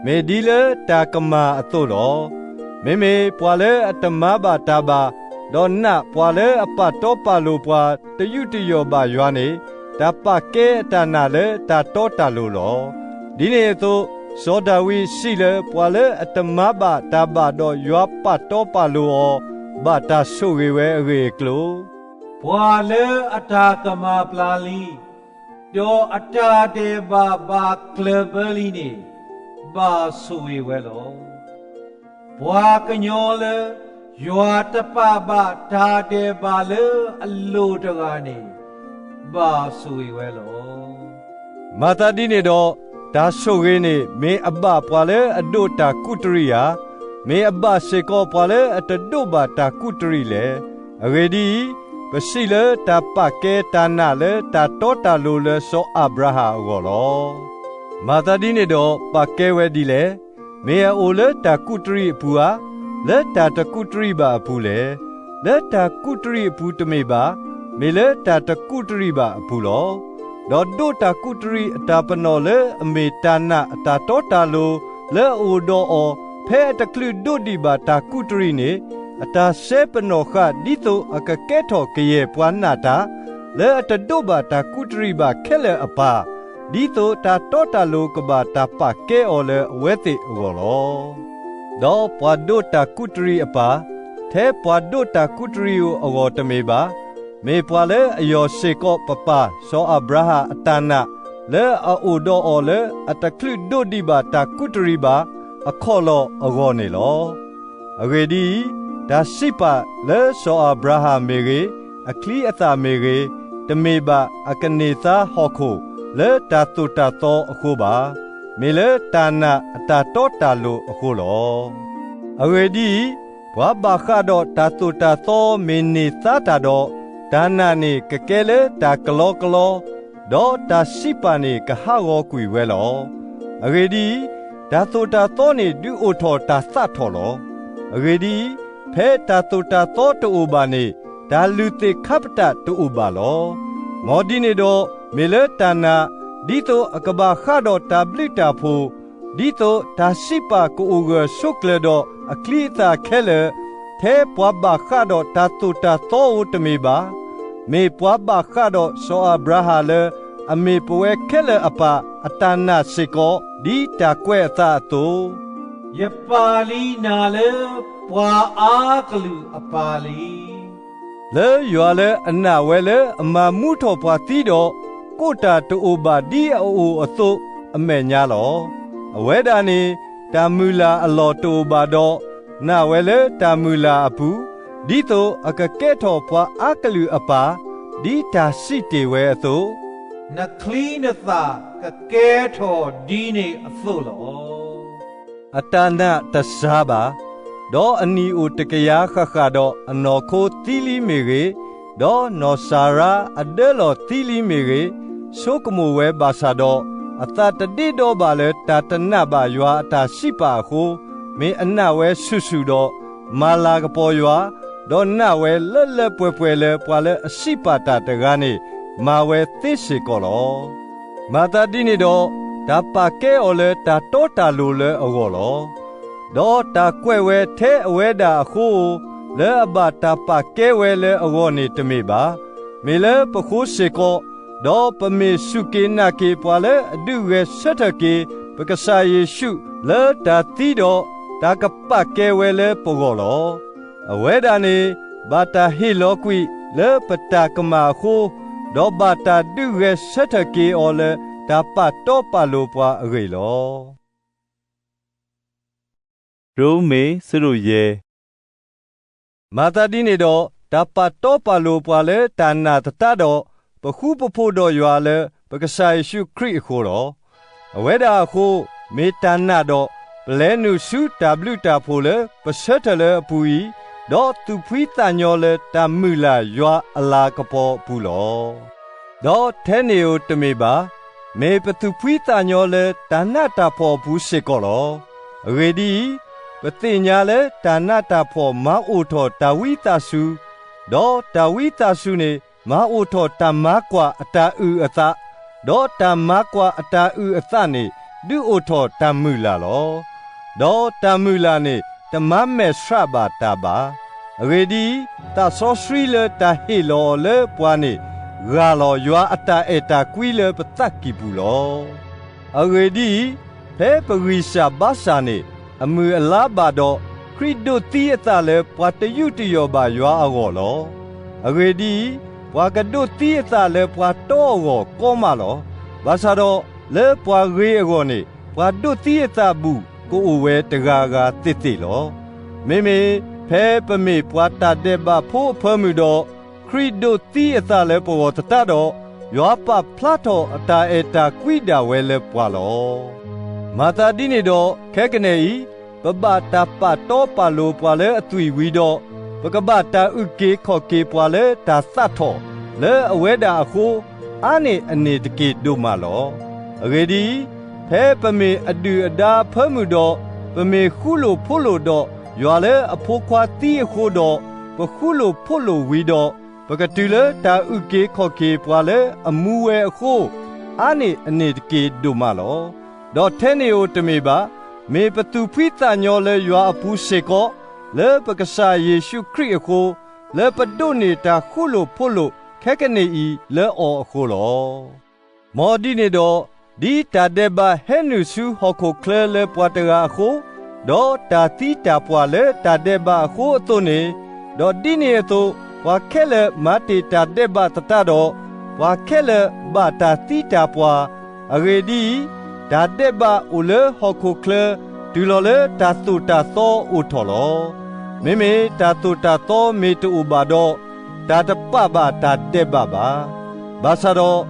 မ့ၢ်ဒ်လၢတၢ်ကမၣ်အသိးလီၤ. မ့မ့ၢ်ပှၤလၢအတမၤဘၣ်တၢ်ဘၣ်, ဒီးနာ်ပှၤလၢအပာ်တီပာ်လိၤပှၤတယူးတယီၣ်ဘၣ်ယွၤန့ၣ်, တၢ်ပာ်ကဲအတၢ်နာ်လၢတၢ်တီတၢ်လိၤလီၤ. ဒ်န့ၣ်အသိး, စီၤဒၤဝံးစံးလၢပှၤလၢအတမၤဘၣ်တၢ်ဘၣ်ဒီးယွၤပာ်တီပာ်လိၤအီၤ, ဘၣ်တၢ်ဆိၣ်ဂ့ၤဝဲအဂ့ၢ်အကျိၤ, ပှၤလၢအတၢ်ကမၣ်ပျၢ်လံ, ဒီးအတၢ်ဒဲးဘးဘၣ်ကျၢၢ်ဘၢလံန့ၣ်, ဘၣ်ဆိၣ်ဂ့ၤဝဲလီၤ. ပှၤကညီလၢ ယွၤတပာ်ဘၣ်တၢ်ဒဲးဘးလၢအလိၤတဂၤန့ၣ်, ဘၣ်ဆိၣ်ဂ့ၤဝဲလီၤ. မၤသးဒ်န့ၣ်ဒီး, တၢ်ဆိၣ်ဂ့ၤန့ၣ် မ့ၢ်အဘၣ်ပှၤလၢအဒိးတၢ်ကူးတရံးဧါ, မ့ၢ်အဘၣ်စ့ၢ်ကီးပှၤလၢအတဒိးဘၣ်တၢ်ကူးတရံးလဲၣ်. အဂ့ၢ်ဒ်အံၤ, ပစံးလၢတၢ်ပာ်ကဲတၢ်နာ်လၢတၢ်တီတၢ်လိၤလၢစီၤအၤဘြၤဟၣ်အဂီၢ်လီၤ. မၤသးဒ်န့ၣ်ဒီးပာ်ကဲဝဲဒ်လဲၣ်. မ့ၢ်အအိၣ်လၢတၢ်ကူးတရံးအပူၤဧါ, လၢတၢ်တကူးတရံးဘၣ်အပူၤလဲၣ်. လၢတၢ်ကူးတရံးအပူၤတမ့ၢ်ဘၣ်, မ့ၢ်လၢတၢ်တကူးတရံးဘၣ်အပူၤလီၤ. ဒီးဒိးတၢ်ကူးတရံးအတၢ်ပနီၣ်လၢအမ့ၢ်တၢ်နာ်အတၢ်တီတၢ်လိၤလၢအအိၣ်ဒီးအီၤ ဖဲအတချုးဒိးဒံးဘၣ်တၢ်ကူးတရံးန့ၣ်, အတၢ်စဲပနီၣ်ဃာ်ဒ်သိးအကကဲထီၣ်ကယဲၢ်ပှၤနာ်တၢ်, လၢအတဒိးဘၣ်တၢ်ကူးတရံးဘၣ်ခဲလၢာ်အပၢ်, ဒ်သိးတၢ်တီတၢ်လိၤကဘၣ်တၢ်ပာ်ကဲအီၤလၢအဝဲသ့ၣ်အဂီၢ်လီၤ. ဒီးပှၤဒိးတၢ်ကူးတရံးအပၢ်, ထဲပှၤဒိးတၢ်ကူးတရံးဧိၤအဂီၢ်တမ့ၢ်ဘၣ်, မ့ၢ်ပှၤလၢအယီၢ်စ့ၢ်ကီးပပၢ်စီၤအၤဘြၤဟၣ်အတၢ်နာ်လၢအအိၣ်ဒီးအီၤလၢအတချုးဒိးဒံးဘၣ်တၢ်ကူးတရံးဘၣ်အခီၣ်လီၢ်အဂီၢ်န့ၣ်လီၤ. အဂ့ၢ်ဒ်အံၤ, တၢ်စံးပာ်လၢစီၤအၤဘြၤဟၣ်မ့ၢ်ဂ့ၤ, အချံအသၣ်မ့ၢ်ဂ့ၤ, တမ့ၢ်ဘၣ်အကန့ၢ်သါဟီၣ်ခိၣ်လၢတၢ်သိၣ်တၢ်သီအဃိဘၣ်, မ့ၢ်လၢတၢ်နာ်အတၢ်တီတၢ်လိၤအဃိလီၤ. အဂ့ၢ်ဒ်အံၤ, ပှၤဘၣ်ဃးဒီးတၢ်သိၣ်တၢ်သီမ့ၢ်န့ၢ်သါတၢ်ဒီး, တၢ်နာ်န့ၣ်ကကဲလၢတၢ်ကလီကလီ, ဒီးတၢ်စံးပာ်န့ၣ်ကဟးဂီၤကွံာ်ဝဲလီၤ. အဂ့ၢ်ဒ်အံၤ, တၢ်သိၣ်တၢ်သီန့ၣ်ဒုးအိၣ်ထီၣ်တၢ်သးထီၣ်လီၤ. အဂ့ၢ်ဒ်အံၤ, ဖဲတၢ်သိၣ်တၢ်သီတအိၣ်ဘၣ်န့ၣ်, တၢ်လုၢ်သ့ၣ်ခါပတာ်တအိၣ်ဘၣ်လီၤ. မ်ဒ်န့ၣ်ဒီး, မ့ၢ်လၢတၢ်နာ်, ဒ်သိးအကဘၣ်ဃးဒီးတၢ်ဘျုးတၢ်ဖှိၣ်, ဒ်သိးတၢ်စံးပာ်ကအိၣ်ဂၢၢ်ဆိးကျၢၤဒီးအချံအသၣ်ခဲလၢာ်, ထဲပှၤဘၣ်ဃးဒီးတၢ်သိၣ်တၢ်သီဧိၤတမ့ၢ်ဘၣ်, မ့ၢ်ပှၤဘၣ်ဃးဒီးစီၤအၤဘြၤဟၣ်လၢအမ့ၢ်ပဝဲခဲလၢာ်အပၢ်အတၢ်နာ်စ့ၢ်ကီး ဒ်တၢ်ကွဲးအသးအသိး, ယပၢ်လံနာ်လၢပှၤအါကလုာ်အပၢ်လံ. လၢယွၤလၢအနာ်ဝဲလၢအမၤမူထီၣ်ပှၤသံဒီး, ကိးတၢ်တအိၣ်ဘၣ်ဒ်အအိၣ်အသိးအမဲာ်ညါလီၤ. အဝဲဒၣ်န့ၣ် တၢ်မုၢ်လၢ်အလီၢ်တအိၣ်ဘၣ်ဒီး, နာ်ဝဲလၢတၢ်မုၢ်လၢ်အပူၤ, ဒ်သိးအကကဲထီၣ်ပှၤအါကလုာ်အပၢ်, ဒ်တၢ်စံးတ့ၢ်ဝဲအသိး, နချံနသၣ်ကကဲထီၣ်ဒ်န့ၣ်အသိးလီၤ. အတၢ်နာ်တစှၤဘၣ်. ဒီးအနံၣ်အိၣ်တကယၤဃၣ်ဃၣ်ဒီးအနီၢ်ခိသံလံမ့ၢ်ဂ့ၤ, ဒီးနီၢ်စၤရါအဒၢလီၢ်သံလံမ့ၢ်ဂ့ၤ, ဆိကမိၣ်ဝဲဘၣ်ဆၣ်ဒီး, အသးတဒ့ဒီဘၣ်လၢတၢ်တနာ်ဘၣ်ယွၤအတၢ်စံးပာ်အဃိ, မ့ၢ်အနာ်ဝဲဆူၣ်ဆူၣ်ဒီး, မၤလၤကပီၤယွၤ, ဒီးနာ်ဝဲလၢလၢပှဲၤပှဲၤလၢပှၤလၢအစံးပာ်တၢ်တဂၤန့ၣ် မၤဝဲသ့စ့ၢ်ကီးလီၤ. မၤသးဒ်န့ၣ်ဒီး, တၢ်ပာ်ကဲအီၤလၢတၢ်တီတၢ်လိၤလၢအဂီၢ်လီၤ. ဒီးတၢ်ကွဲးဝဲထဲအဝဲဒၣ်အဃိဧိၤ, လၢအဘၣ်တၢ်ပာ်ကဲဝဲလၢအဂီၢ်န့ၣ်တမ့ၢ်ဘၣ်. မ့ၢ်လၢပဃိစ့ၢ်ကီး, ဒီးပမ့ၢ်စူၢ်က့ၤနာ်က့ၤပှၤလၢအဒုးဂဲၤဆၢထၢၣ်က့ၤ ပကစၢ်ယ့ၣ်ရှူးလၢတၢ်သံဒီး, တၢ်ကပာ်ကဲဝဲလၢပဂီၢ်လီၤ. အဝဲဒၣ်န့ၣ်, ဘၣ်တၢ်ဟ့ၣ်လီၤကွံာ်လၢပတၢ်ကမၣ်အဃိ, ဒီးဘၣ်တၢ်ဒုးဂဲၤဆၢထၢၣ်က့ၤအီၤလၢတၢ်ပာ်တီပာ်လိၤပှၤအဂ့ၢ်လီၤ. ရိမ့ၤ ဆၢဒိၣ်ယဲၢ်. မၤသးဒ်န့ၣ်ဒီး, တၢ်ပာ်တီပာ်လိၤပှၤလၢတၢ်နာ်သတးဒီး, ပဃူပဖိးဒီးယွၤလၢပကစၢ်ယ့ၣ်ရှူးခရံာ်အဃိလီၤ. အဝဲဒၣ်အဃိ, မ့ၢ်တၢ်နာ်ဒီး, ပလဲၤနုာ်ဆူတၢ်ဘျုးတၢ်ဖှိၣ်လၢပဆၢထၢၣ်လၢအပူၤအံၤ, ဒီးသူၣ်ဖှံသးညီလၢတၢ်မုၢ်လၢ်ယွၤအလၤကပီၤအပူၤလီၤ. ဒီးထဲန့ၣ်ဧိၤတမ့ၢ်ဘၣ်, မ့ၢ်ပသူၣ်ဖှံသးညီလၢတၢ်နးတၢ်ဖှီၣ်အပူၤစ့ၢ်ကီးလီၤ. အဂ့ၢ်ဒ်အံၤ, ပသ့ၣ်ညါလၢတၢ်နးတၢ်ဖှီၣ်မၤအိၣ်ထီၣ်တၢ်ဝံသးစူၤ, ဒီးတၢ်ဝံသးစူၤန့ၣ် မၤအိၣ်ထီၣ်တၢ်မၤကွၢ်အတၢ်အုၣ်အသး, ဒီးတၢ်မၤကွၢ်အတၢ်အုၣ်အသးန့ၣ် ဒုးအိၣ်ထီၣ်တၢ်မုၢ်လၢ်လီၤ. ဒီးတၢ်မုၢ်လၢ်န့ၣ် တမၤမဲာ်ဆှးဘၣ်တၢ်ဘၣ်. အဂ့ၢ်ဒ်အံၤ, သးစီဆှံလၢတၢ်ဟ့ၣ်လီၤအီၤလၢပှၤန့ၣ်, ဂၢ်လီၤယွၤအတၢ်အဲၣ်တၢ်ကွံလၢပသးကံၢ်ပူၤလီၤ. အဂ့ၢ်ဒ်အံၤ, ဖဲပဂံၢ်စၢ်ဘါစၢ်န့ၣ်, အမုၢ်အလါဘၣ်ဒီး, ခရံာ်ဒိးသံအသးလၢပှၤတယူးတယီၣ်ဘၣ်ယွၤအဂီၢ်လီၤ. အဂ့ၢ်ဒ်အံၤ, ပှၤကဒိးသံအသးလၢပှၤတီအဂီၢ်ကီမးလီၤ. ဘၣ်ဆၣ်ဒီး, လၢပှၤဂ့ၤအဂီၢ်န့ၣ်, ပှၤဒိးသံအသးဘူးကအိၣ်ဝဲတဂၤဂၤသ့ၣ်သ့ၣ်လီၤ. မ့မ့ၢ်ဖဲပမ့ၢ်ပှၤတၢ်ဒဲးဘးဖိအဖၢမုၢ်ဒီး, ခရံာ်ဒိးသံအသးလၢပဂီၢ်သတးဒီး, ယွၤပာ်ဖျါထီၣ်အတၢ်အဲၣ်တၢ်ကွံဒၣ်ဝဲလၢပှၤလီၤ. မၤသးဒ်န့ၣ်ဒီး, ခဲကနံၣ်အံၤ, ပဘၣ်တၢ်ပာ်တီပာ်လိၤပှၤလၢအသွံၣ်ဝံၤဒီး, ပကဘၣ်တၢ်အုၣ်က့ၤခီၣ်က့ၤပှၤလၢတၢ်သးထီၣ်, လၢအဝဲဒၣ်အဃိ, အါန့ၢ်အန့ၣ်တက့ၢ်ဒိၣ်မးလီၤ. အဂ့ၢ်ဒ်အံၤ, ဖဲပမ့ၢ်အဒုၣ်အဒါအဖၢမုၢ်ဒီး, ပမ့ၢ်ဃူလိာ်ဖိးလိာ်ဒီးယွၤလၢအဖိခွါသံအဃိဒီး, ပဃူလိာ်ဖိးလိာ်ဝံၤဒီး, ပကတုၤလၢတၢ်အုၣ်က့ၤခီၣ်က့ၤပှၤလၢအမူဝဲအဃိ, အါန့ၢ်အန့ၣ်တက့ၢ်ဒိၣ်မးလီၤ. ဒီးထဲန့ၣ်ဧိၤတမ့ၢ်ဘၣ်, မ့ၢ်ပသူၣ်ဖှံသးညီလၢယွၤအပူၤစ့ၢ်ကီး, လၢပကစၢ်ယ့ၣ်ၡူးခရံာ်အဃိ, လၢပဒိးန့ၢ်တၢ်ဃူလိာ်ဖိးလိာ်ခဲကနံၣ်အံၤလၢအီၤအဃိလီၤ. မ်ဒ်န့ၣ်ဒီး, ဒ်တၢ်ဒဲးဘးဟဲနုာ်ဆူဟီၣ်ခိၣ်ချၢလၢပှၤတဂၤအဃိ, ဒီးတၢ်သံတၢ်ပှၢ်လၢတၢ်ဒဲးဘးအဃိအသိးန့ၣ်, ဒီးဒ်န့ၣ်အသိး, ပှၤခဲလၢာ်မၤတ့ၢ်တၢ်ဒဲးဘးသတးဒီး, ပှၤခဲလၢာ်ဘၣ်တၢ်သံတၢ်ပှၢ်, အဂ့ၢ်ဒ်အံၤ, တၢ်ဒဲးဘးအိၣ်လၢဟီၣ်ခိၣ်ချၢ, တုၤလီၤလၢတၢ်သိၣ်တၢ်သီအိၣ်ထီၣ်လီၤ. မ့မ့ၢ်တၢ်သိၣ်တၢ်သီမ့ၢ်တအိၣ်ဘၣ်ဒီး, တၢ်တပာ်ဘၣ်တၢ်ဒဲးဘးဘၣ်. ဘၣ်ဆၣ်ဒီး,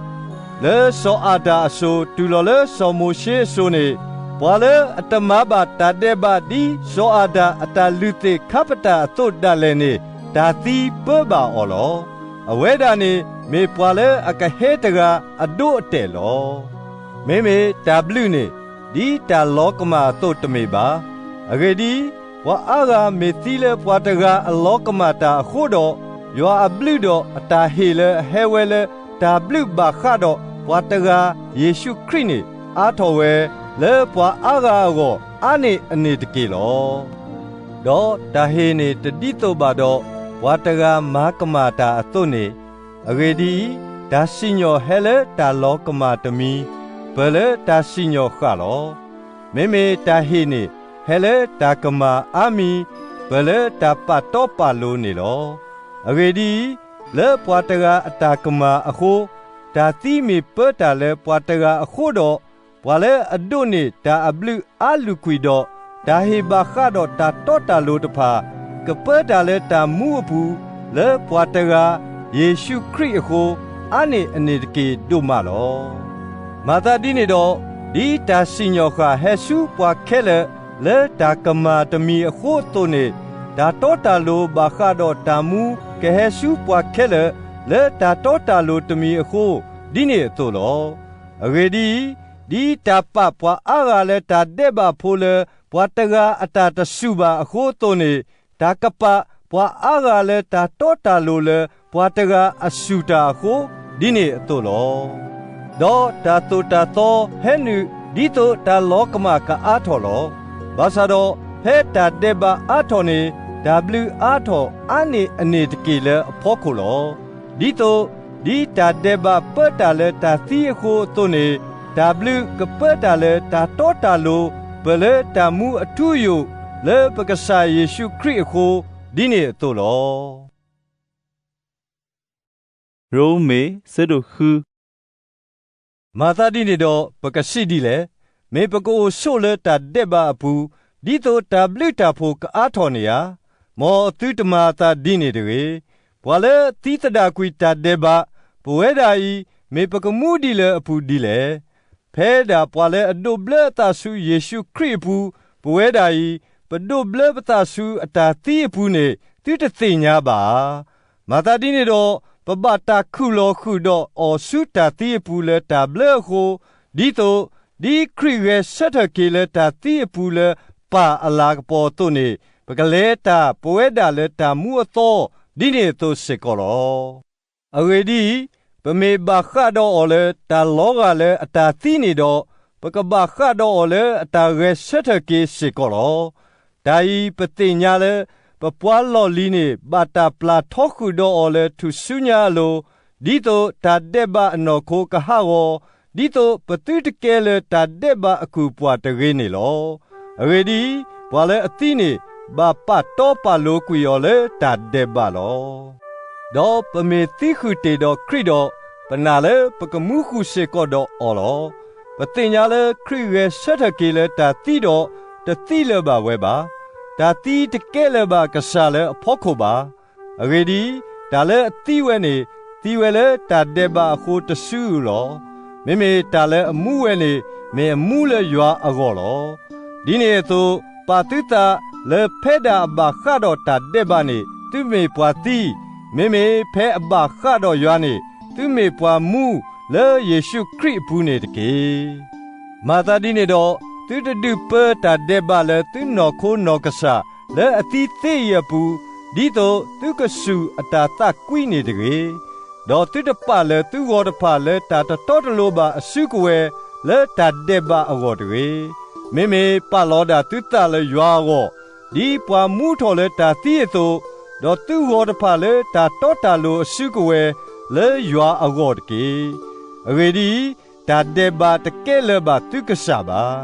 လၢစီၤအၤဒၣ်အစိၤတုၤလီၤလၢစီၤမိၤၡ့အစိၤန့ၣ်, ပှၤလၢအတမၤဘၣ်တၢ်ဒဲးဘးဒ်စီၤအၤဒၣ်အတၢ်လုၢ်သ့ၣ်ခါပတာ်အသိးဒၣ်လဲာ်န့ၣ်, တၢ်သံပၢဘၣ်အီၤလီၤ. အဝဲဒၣ်န့ၣ်မ့ၢ်ပှၤလၢအကဟဲတဂၤအဒိအတဲာ်လီၤ. မ့မ့ၢ်တၢ်ဘျုးန့ၣ်, ဒ်တၢ်လီၤကမၣ်အသိးတမ့ၢ်ဘၣ်. အဂ့ၢ်ဒ်အံၤ, ပှၤအါဂၤမ့ၢ်သံလၢပှၤတဂၤအလီၤကမၣ်တၢ်အဃိဒီး, ယွၤအဘျုးဒီးအတၢ်ဟ့ၣ်လၢအဟဲဝဲလၢတၢ်ဘျုးဘၣ်ဃးဒီးပှၤတဂၤယ့ၣ်ၡူးခရံာ်န့ၣ်, အါထီၣ်ဝဲလၢပှၤအါဂၤအဂီၢ်အါန့ၢ်အန့ၣ်တက့ၢ်လီၤ. ဒီးတၢ်ဟ့ၣ်န့ၣ်တဒ်သိးဘၣ်ဒီး, ပှၤတဂၤမၤကမၣ်တၢ်အသိးန့ၣ်, အဂ့ၢ်ဒ်အံၤ, တၢ်စံၣ်ညီၣ်ဟဲလၢတၢ်လီၤကမၣ်တမံၤ, ပၢၢ်လၢတၢ်စံၣ်ညီၣ်ဃၣ်လီၤ. မ့မ့ၢ်တၢ်ဟ့ၣ်န့ၣ်ဟဲလၢတၢ်ကမၣ်အါမံၤ, ပၢၢ်လၢတၢ်ပာ်တီပာ်လိၤန့ၣ်လီၤ. အဂ့ၢ်ဒ်အံၤ, လၢပှၤတဂၤအတၢ်ကမၣ်အဃိ, တၢ်သံမ့ၢ်ပၢတၢ်လၢပှၤတဂၤအဃိဒီး, ပှၤလၢအဒိးန့ၢ်တၢ်အဘျုးအါလုၢ်ကွံာ်ဒီး, တၢ်ဟ့ၣ်ဘၣ်ဃးဒီးတၢ်တီတၢ်လိၤတဖၣ်, ကပၢတၢ်လၢတၢ်မူအပူၤ, လၢပှၤတဂၤ, ယ့ၣ်ၡူးခရံာ်အဃိ, အါန့ၢ်အန့ၣ်တက့ၢ်ဒိၣ်မးလီၤ. မၤသးဒ်န့ၣ်ဒီး, ဒ်တၢ်စံၣ်ညီၣ်ဃာ်ဟဲဆူပှၤခဲလၢာ်လၢတၢ်ကမၣ်တမံၤအဃိအသိးန့ၣ်, တၢ်တီတၢ်လိၤဘၣ်ဃးဒီးတၢ်မူကဟဲဆူပှၤခဲလၢာ် လၢတၢ်တီတၢ်လိၤတမံၤအဃိ, ဒ်န့ၣ်အသိးလီၤ. အဂ့ၢ်ဒ်အံၤ, ဒ်တၢ်ပာ်ပှၤအါဂၤလၢတၢ်ဒဲးဘးဖိလၢ ပှၤတဂၤအတၢ်တစူၢ်ဘၣ်အဃိအသိးန့ၣ်, တၢ်ကပာ်ပှၤအါဂၤလၢတၢ်တီတၢ်လိၤလၢပှၤတဂၤအစူၢ်တၢ်အဃိ, ဒ်န့ၣ်အသိးလီၤ. ဒီးတၢ်သိၣ်တၢ်သီဟဲနုာ် ဒ်သိးတၢ်လီၤကမၣ်ကအါထီၣ်လီၤ. ဘၣ်ဆၣ်ဒီးဖဲတၢ်ဒဲးဘးအါထီၣ်န့ၣ်, တၢ်ဘျုးအါထီၣ်အါန့ၢ်အန့ၣ်တက့ၢ်လၢအဖီခိၣ်လီၤ. ဒ်သိး, ဒ်တၢ်ဒဲးဘးပၢတၢ်လၢတၢ်သံအဃိအသိးန့ၣ်, တၢ်ဘျုးကပၢတၢ်လၢတၢ်တီတၢ်လိၤ ပၢၢ်လၢတၢ်မူအထူအယိာ် လၢပကစၢ်ယ့ၣ်ၡူးခရံာ်အဃိ, ဒ်န့ၣ်အသိးလီၤ. ရိမ့ၤ ဆၢဒိၣ်ဃု မၤသးဒ်န့ၣ်ဒီးပကစံးဒ်လဲၣ်. မ့ၢ်ပကအိၣ်ဆိးလၢတၢ်ဒဲးဘးအပူၤ, ဒ်သိးတၢ်ဘျုးတၢ်ဖှိၣ်ကအါထီၣ်န့ၣ်ဧါ. မ်အသုတမၤအသးဒ်န့ၣ်တဂ့ၤ. ပှၤလၢသံသဒၣ်ကွံာ်တၢ်ဒဲးဘး, ပဝဲဒၣ်အံၤ မ့ၢ်ပကမူဒ်လၢအပူၤဒ်လဲၣ်. ဖဲဒၣ်ပှၤလၢအဒိးဘျၢအသးဆူယ့ၣ်ၡူးခရံာ်အပူၤ, ပဝဲဒၣ်အံၤ ပဒိးဘျၢပသးဆူအတၢ်သံအပူၤန့ၣ် သုတသ့ၣ်ညါဘၣ်ဧါ. မၤသးဒ်န့ၣ်ဒီး, ပဘၣ်တၢ်ခူၣ်လီၤဃုာ်ဒီးအီၤဆူတၢ်သံအပူၤလၢတၢ်ဘျၢအဃိ, ဒ်သိး, ဒ်ခရံာ်ဂဲၤဆၢထၢၣ်က့ၤလၢတၢ်သံအပူၤလၢပၢ်အလၤကပီၤအသိးန့ၣ်, ပကလဲၤတၢ်ပဝဲဒၣ်လၢတၢ်မူအသီ, ဒ်န့ၣ်အသိးစ့ၢ်ကီးလီၤ. အဂ့ၢ်ဒ်အံၤ, ပမ့ၢ်ဘၣ်ဃးဒီးအီၤလၢတၢ်လီၤဂာ်လၢအတၢ်သံန့ၣ်ဒီး, ပကဘၣ်ဃးဒီးအီၤလၢအတၢ်ဂဲၤဆၢထၢၣ်က့ၤစ့ၢ်ကီးလီၤ. တၢ်အံၤပသ့ၣ်ညါလၢ ပပှၤလီၢ်လံၤန့ၣ် ဘၣ်တၢ်ပျၢ်ထီဃုာ်ဒီးအီၤလၢထူၣ်စုညါအလိၤ, ဒ်သိးတၢ်ဒဲးဘးအနီၢ်ခိကဟးဂီၤ, ဒ်သိးပသုတကဲလၢတၢ်ဒဲးဘးအကုၢ်အပှၤတဂ့ၤန့ၣ်လီၤ. အဂ့ၢ်ဒ်အံၤ, ပှၤလၢအသံန့ၣ် ဘၣ်ပာ်တီပာ်လိၤကွံာ်အီၤလၢတၢ်ဒဲးဘးလီၤ. ဒီးပမ့ၢ်သံဃုာ်တ့ၢ်ဒီးခရံာ်ဒီး, ပနာ်လၢပကမူဃုာ်စ့ၢ်ကီးဒီးအီၤလီၤ. ပသ့ၣ်ညါလၢခရံာ်ဂဲၤဆၢထၢၣ်က့ၤလၢတၢ်သံဒီး, တသံလၢၤဘၣ်ဝဲဘၣ်. တၢ်သံတကဲလၢၤဘၣ်ကစၢ်လၢအဖီခိၣ်ဘၣ်. အဂ့ၢ်ဒ်အံၤ, တၢ်လၢအသံဝဲန့ၣ်, သံဝဲလၢတၢ်ဒဲးဘးအဃိတစုဧိၤလီၤ. မ့မ့ၢ်တၢ်လၢအမူဝဲန့ၣ်, မ့ၢ်အမူလၢယွၤအဂီၢ်လီၤ. ဒ်န့ၣ်အသိး, ပာ်သုသးလၢဖဲဒၣ်အဘၣ်ဃးဒီးတၢ်ဒဲးဘးန့ၣ် သုမ့ၢ်ပှၤသံ, မ့မ့ၢ်ဖဲအဘၣ်ဃးဒီးယွၤန့ၣ် သုမ့ၢ်ပှၤမူလၢယ့ၣ်ၡူးခရံာ်အပူၤန့ၣ်တက့ၢ်. မၤသးဒ်န့ၣ်ဒီး, သုတဒုးပၢတၢ်ဒဲးဘးလၢသုနီၢ်ခိနီၢ်ကစၢ်လၢအသံသ့အံၤအပူၤ, ဒ်သိးသုကစူၢ်အတၢ်သးကွံန့ၣ်တဂ့ၤ. ဒီးသုတပာ်လၢၤသုဂီၤတဖၣ်လၢတၢ်တတီတလိၤဘၣ်အစုကဝဲၤလၢတၢ်ဒဲးဘးအဂီၢ်တဂ့ၤ. မ့မ့ၢ်ပာ်လီၤဒၣ်သုသးလၢယွၤအဂီၢ်, ဒ်ပှၤမူထီၣ်လၢတၢ်သံအသိး, ဒီးသုဂီၤတဖၣ်လၢတၢ်တီတၢ်လိၤအစုကဝဲၤလၢယွၤအဂီၢ်တက့ၢ်. အဂ့ၢ်ဒ်အံၤ, တၢ်ဒဲးဘးတကဲလၢၤဘၣ်သုကစၢ်ဘၣ်.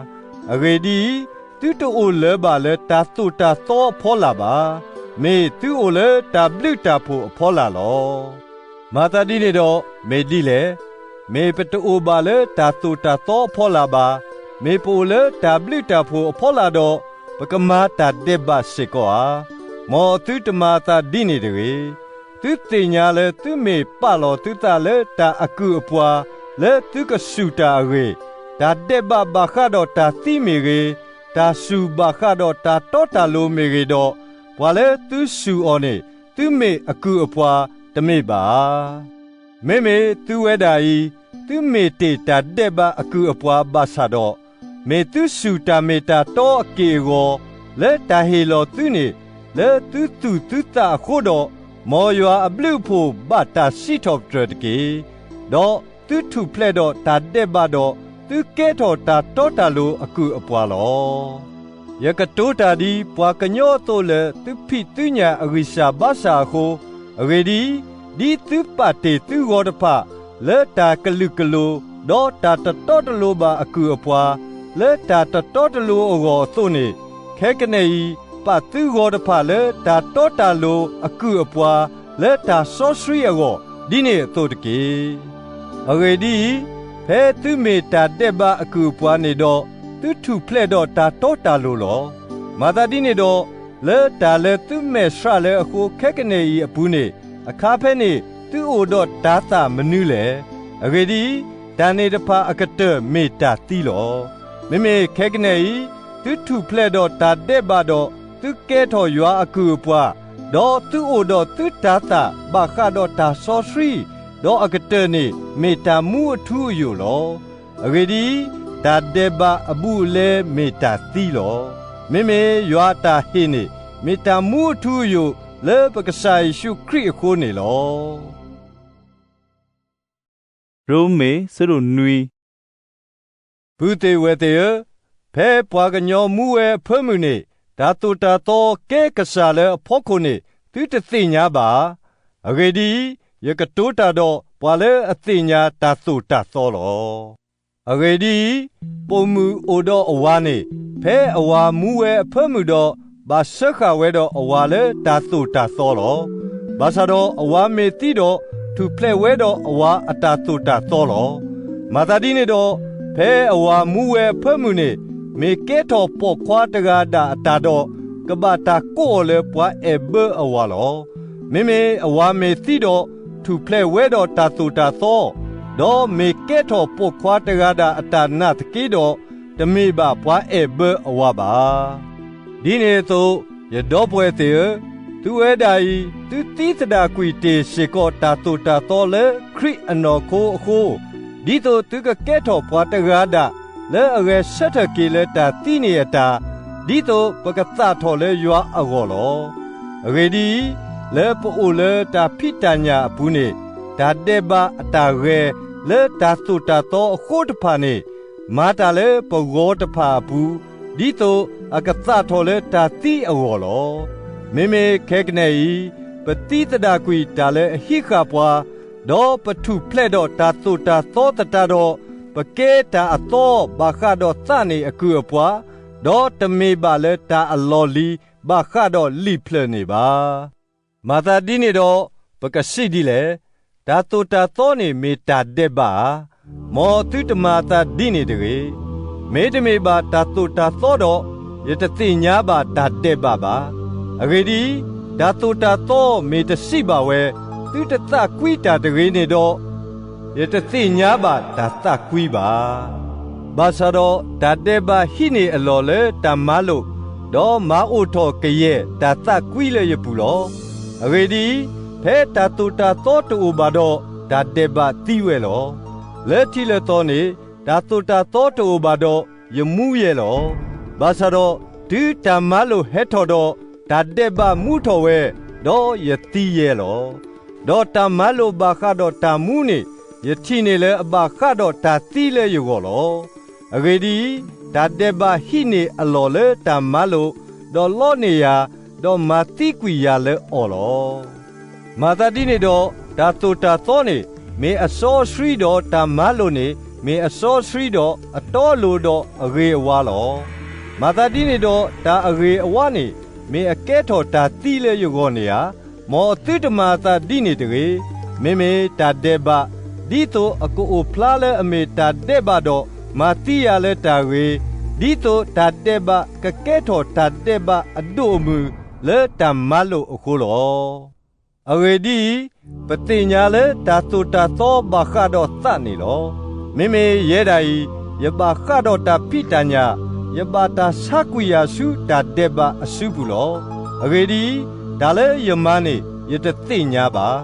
အဂ့ၢ်ဒ်အံၤ, သုတအိၣ်လၢၤဘၣ်လၢတၢ်သိၣ်တၢ်သီအဖီလာ်ဘၣ်. မ့ၢ်သုအိၣ်လၢတၢ်ဘျုးတၢ်ဖှိၣ်အဖီလာ်လီၤ. မၤသးဒ်န့ၣ်ဒီးမ့ၢ်ဒ်လဲၣ်. မ့ၢ်ပတအိၣ်ဘၣ်လၢတၢ်သိၣ်တၢ်သီအဖီလာ်ဘၣ်. မ့ၢ်ပအိၣ်လၢတၢ်ဘျုးတၢ်ဖှိၣ်အဖီလာ်ဒီး, ပကမၤတၢ်ဒဲးဘးစ့ၢ်ကီးဧါ. မ်သုတမၤအသးဒ်န့ၣ်တဂ့ၤ. သုသ့ၣ်ညါလၢသုမ့ၢ်ပာ်လီၤသုသးလၢတၢ်အကုၢ်အပှၤလၢသုကစူၢ်တၢ်အဂ့ၢ်, တၢ်ဒဲးဘးဘၣ်ဃးဒီးတၢ်သံမ့ၢ်ဂ့ၤ, တၢ်စူၢ်ဘၣ်ဃးဒီးတၢ်တီတၢ်လိၤမ့ၢ်ဂ့ၤဒီး, ပှၤလၢသုစူၢ်အီၤန့ၣ် သုမ့ၢ်အကုၢ်အပှၤတမ့ၢ်ဘၣ်ဧါ. မ့မ့ၢ်သုဝဲဒၣ်အံၤ, သုမ့ၢ်တ့ၢ်တၢ်ဒဲးဘးအကုၢ်အပှၤဘၣ်ဆၣ်ဒီး, မ့ၢ်သုစူၢ်တၢ်မ့ၢ်တၢ်တီအက့ၢ်အဂီၤ, လၢတၢ်ဟ့ၣ်လီၤသုန့ၣ်, လၢသုသူၣ်သုသးအဃိဒီး, မ်ယွၤအဘျုးအဖှိၣ်ဘၣ်တၢ်စံးထီၣ်ပတြၢၤတက့ၢ်. ဒီးသုထူၣ်ဖျဲးဒီးတၢ်ဒဲးဘးဒီး, သုကဲထီၣ်တၢ်တီတၢ်လိၤအကုၢ်အပှၤလီၤ. ယကတိၤတၢ်ဒ်ပှၤကညီအသိးလၢသုဖံးသုညၣ်အဂံၢ်စၢ်ဘါစၢ်အဃိ, အဂ့ၢ်ဒ်အံၤ, ဒ်သုပာ်တ့ၢ်သုဂီၤတဖၣ်လၢတၢ်ကလုာ်ကလိၤ, ဒီးတၢ်တတီတလိၤဘၣ်အကုၢ်အပှၤ, လၢတၢ်တတီတလိၤအဂီၢ်အသိးန့ၣ်, ခဲကနံၣ်အံၤ, ပာ်သုဂီၤတဖၣ်လၢတၢ်တီတၢ်လိၤအကုၢ်အပှၤ, လၢတၢ်စီဆှံအဂီၢ်, ဒ်န့ၣ်အသိးတက့ၢ်. အဂ့ၢ်ဒ်အံၤ, ဖဲသုမ့ၢ်တၢ်ဒဲးဘးအကုၢ်အပှၤန့ၣ်ဒီး, သုထူၣ်ဖျဲးဒီးတၢ်တီတၢ်လိၤလီၤ. မၤသးဒ်န့ၣ်ဒီး, လၢတၢ်လၢသုမဲာ်ဆှးလၢအဃိခဲကနံၣ်အံၤအပူၤန့ၣ်, အခါဖဲန့ၣ်သုအိၣ်ဒီးတၤသၣ်မနုၤလဲၣ်. အဂ့ၢ်ဒ်အံၤ, တၢ်န့ၣ်တဖၣ်အကတၢၢ်မ့ၢ်တၢ်သံလီၤ. မ့မ့ၢ်ခဲကနံၣ်အံၤ, သုထူၣ်ဖျဲးဒီးတၢ်ဒဲးဘးဒီး, သုကဲထီၣ်ယွၤအကုၢ်အပှၤ, ဒီးသုအိၣ်ဒီးသုတၤသၣ်ဘၣ်ဃးဒီးတၢ်စီဆှံ, ဒီးအကတၢၢ်န့ၣ်မ့ၢ်တၢ်မူအထူအယိာ်လီၤ. အဂ့ၢ်ဒ်အံၤ, တၢ်ဒဲးဘးအဘူးအလဲမ့ၢ်တၢ်သံလီၤ. မ့မ့ၢ်ယွၤအတၢ်ဟ့ၣ်န့ၣ်, မ့ၢ်တၢ်မူအထူအယိာ်လၢပကစၢ်ယ့ၣ်ၡူးခရံာ်အဃိန့ၣ်လီၤ. ရိမ့ၤ ဆၢဒိၣ်နွံ ပုၢ်သ့ၣ်ဝဲၢ်သ့ၣ်ဧၢ, ဖဲပှၤကညီမူဝဲအဖၢမုၢ်န့ၣ်, တၢ်သိၣ်တၢ်သီကဲကစၢ်လၢအဖီခိၣ်န့ၣ်, သုတသ့ၣ်ညါဘၣ်ဧါ. အဂ့ၢ်ဒ်အံၤ, ယကတိၤတၢ်ဒီးပှၤလၢအသ့ၣ်ညါတၢ်သိၣ်တၢ်သီလီၤ. အဂ့ၢ်ဒ်အံၤ, ပိာ်မုၣ်အိၣ်ဒီးအဝၤန့ၣ်, ဖဲအဝၤမူဝဲအဖၢမုၢ်ဒီး, ဘၣ်စၢဃာ်ဝဲဒီးအဝၤလၢတၢ်သိၣ်တၢ်သီလီၤ. ဘၣ်ဆၣ်ဒီးအဝၤမ့ၢ်သံဒီး, ထူၣ်ဖျဲးဝဲဒီးအဝၤအတၢ်သိၣ်တၢ်သီလီၤ. မၤသးဒ်န့ၣ်ဒီး, ဖဲအဝၤမူဝဲအဖၢမုၢ်န့ၣ်, မ့ၢ်ကဲထီၣ်ပိာ်ခွါတဂၤဒၣ်အတၢ်ဒီး, ကဘၣ်တၢ်ကိးအီၤလၢပှၤအဲၣ်ဘၢအဝၤလီၤ. မ့မ့ၢ်အဝၤမ့ၢ်သံဒီး, ထူၣ်ဖျဲးဝဲဒီးတၢ်သိၣ်တၢ်သီ, ဒီးမ့ၢ်ကဲထီၣ်ပိာ်ခွါတဂၤဒၣ်အတၢ်နာ်သက့ဒီး, တမ့ၢ်ဘၣ်ပှၤအဲၣ်ဘၢအဝၤဘၣ်. ဒ်န့ၣ်အသိး, ယဒီပုၢ်ဝဲၢ်သ့ၣ်ဧၢ, သုဝဲဒၣ်အံၤ, သုသံသဒၣ်ကွံာ်တ့ၢ်စ့ၢ်ကီးတၢ်သိၣ်တၢ်သီလၢခရံာ်အနီၢ်ခိအဃိ, ဒ်သိးသုကကဲထီၣ်ပှၤတဂၤဒၣ်လၢအဂဲၤဆၢထၢၣ်က့ၤလၢတၢ်သံန့ၣ်အတၢ်, ဒ်သိးပကသၣ်ထီၣ်လၢယွၤအဂီၢ်လီၤ. အဂ့ၢ်ဒ်အံၤ, လၢပအိၣ်လၢတၢ်ဖံးတၢ်ညၣ်အပူၤန့ၣ်, တၢ်ဒဲးဘးအတၢ်ဂဲၤလၢတၢ်သိၣ်တၢ်သီအဃိတဖၣ်န့ၣ်, မၤတၢ်လၢပဂီၤတဖၣ်အပူၤ, ဒ်သိးအကသၣ်ထီၣ်လၢတၢ်သံအဂီၢ်လီၤ. မ့မ့ၢ်ခဲကနံၣ်အံၤ, ပသံသဒၣ်ကွံာ်တၢ်လၢအဟံးဃာ်ပှၤ, ဒီးပထူၣ်ဖျဲးဒီးတၢ်သိၣ်တၢ်သီသတးဒီး, ပကဲတၢ်အသီဘၣ်ဃးဒီးသးန့ၣ်အကုၢ်အပှၤ, ဒီးတမ့ၢ်ဘၣ်လၢတၢ်အလီၢ်လံၤဘၣ်ဃးဒီးလံာ်ဖျၢၣ်န့ၣ်ဘၣ်. မၤသးဒ်န့ၣ်ဒီး, ပကစံးဒ်လဲၣ်. တၢ်သိၣ်တၢ်သီန့ၣ်မ့ၢ်တၢ်ဒဲးဘးဧါ. မ်သုတမၤအသးဒ်န့ၣ်တဂ့ၤ. မ့တမ့ၢ်ဘၣ်တၢ်သိၣ်တၢ်သီဒီး, ယတသ့ၣ်ညါဘၣ်တၢ်ဒဲးဘးဘၣ်. အဂ့ၢ်ဒ်အံၤ, တၢ်သိၣ်တၢ်သီမ့ၢ်တစံးဘၣ်ဝဲ, သုတသးကွံတၢ်တဂ့ၤန့ၣ်ဒီး, ယတသ့ၣ်ညါဘၣ်တၢ်သးကွံဘၣ်. ဘၣ်ဆၣ်ဒီးတၢ်ဒဲးဘးဟံးန့ၢ်အလီၢ်လၢတၢ်မၤလိာ်, ဒီးမၤအိၣ်ထီၣ်ကယဲၢ်တၢ်သးကွံလၢယပူၤလီၤ. အဂ့ၢ်ဒ်အံၤ, ဖဲတၢ်သိၣ်တၢ်သီတအိၣ်ဘၣ်ဒီး, တၢ်ဒဲးဘးသံဝဲလီၤ. လၢထံးလၢသီန့ၣ်, တၢ်သိၣ်တၢ်သီတအိၣ်ဘၣ်ဒီး, ယမူယဲလီၤ. ဘၣ်ဆၣ်ဒီးတုၤတၢ်မၤလိာ်ဟဲထီၣ်ဒီး, တၢ်ဒဲးဘးမူထီၣ်ဝဲ, ဒီးယသံယဲလီၤ. ဒီးတၢ်မၤလိာ်ဘၣ်ဃးဒီးတၢ်မူန့ၣ်, ယထံၣ်န့ၢ်လၢအဘၣ်ဃးဒီးတၢ်သံလၢယဂီၢ်လီၤ. အဂ့ၢ်ဒ်အံၤ, တၢ်ဒဲးဘးဟံးန့ၢ်အလီၢ်လၢတၢ်မၤလိာ်, ဒီးလီန့ၢ်ယၤ, ဒီးမၤသံကွံာ်ယၤလၢအီၤလီၤ. မၤသးဒ်န့ၣ်ဒီး, တၢ်သိၣ်တၢ်သီန့ၣ်, မ့ၢ်အစီအဆှံဒီးတၢ်မၤလိာ်န့ၣ်, မ့ၢ်အစီအဆှံဒီးအတီအလိၤဒီးအဂ့ၤအဝါလီၤ. မၤသးဒ်န့ၣ်ဒီး, တၢ်အဂ့ၤအဝါန့ၣ်, မ့ၢ်အကဲထီၣ်တၢ်သံလၢယဂီၢ်န့ၣ်ဧါ. မ်သုတမၤအသးဒ်န့ၣ်တဂ့ၤ. မ့မ့ၢ်တၢ်ဒဲးဘး, ဒ်သိးအကအိၣ်ဖျါလၢအမ့ၢ်တၢ်ဒဲးဘးဒီးမၤသံယၤလၢတၢ်ဂ့ၤ, ဒ်သိးတၢ်ဒဲးဘးကကဲထီၣ်တၢ်ဒဲးဘးအဒိၣ်အမုၢ်လၢတၢ်မၤလိာ်အဃိလီၤ. အဂ့ၢ်ဒ်အံၤ, ပသ့ၣ်ညါလၢတၢ်သိၣ်တၢ်သီဘၣ်ဃးဒီးသးန့ၣ်လီၤ. မ့မ့ၢ်ယဲဒၣ်အံၤ, ယဘၣ်ဃးဒီးတၢ်ဖံးတၢ်ညၣ်, ယဘၣ်တၢ်ဆါကွံာ်ယၤဆူတၢ်ဒဲးဘးအစုပူၤလီၤ. အဂ့ၢ်ဒ်အံၤ, တၢ်လၢယမၤန့ၣ်ယတသ့ၣ်ညါဘၣ်.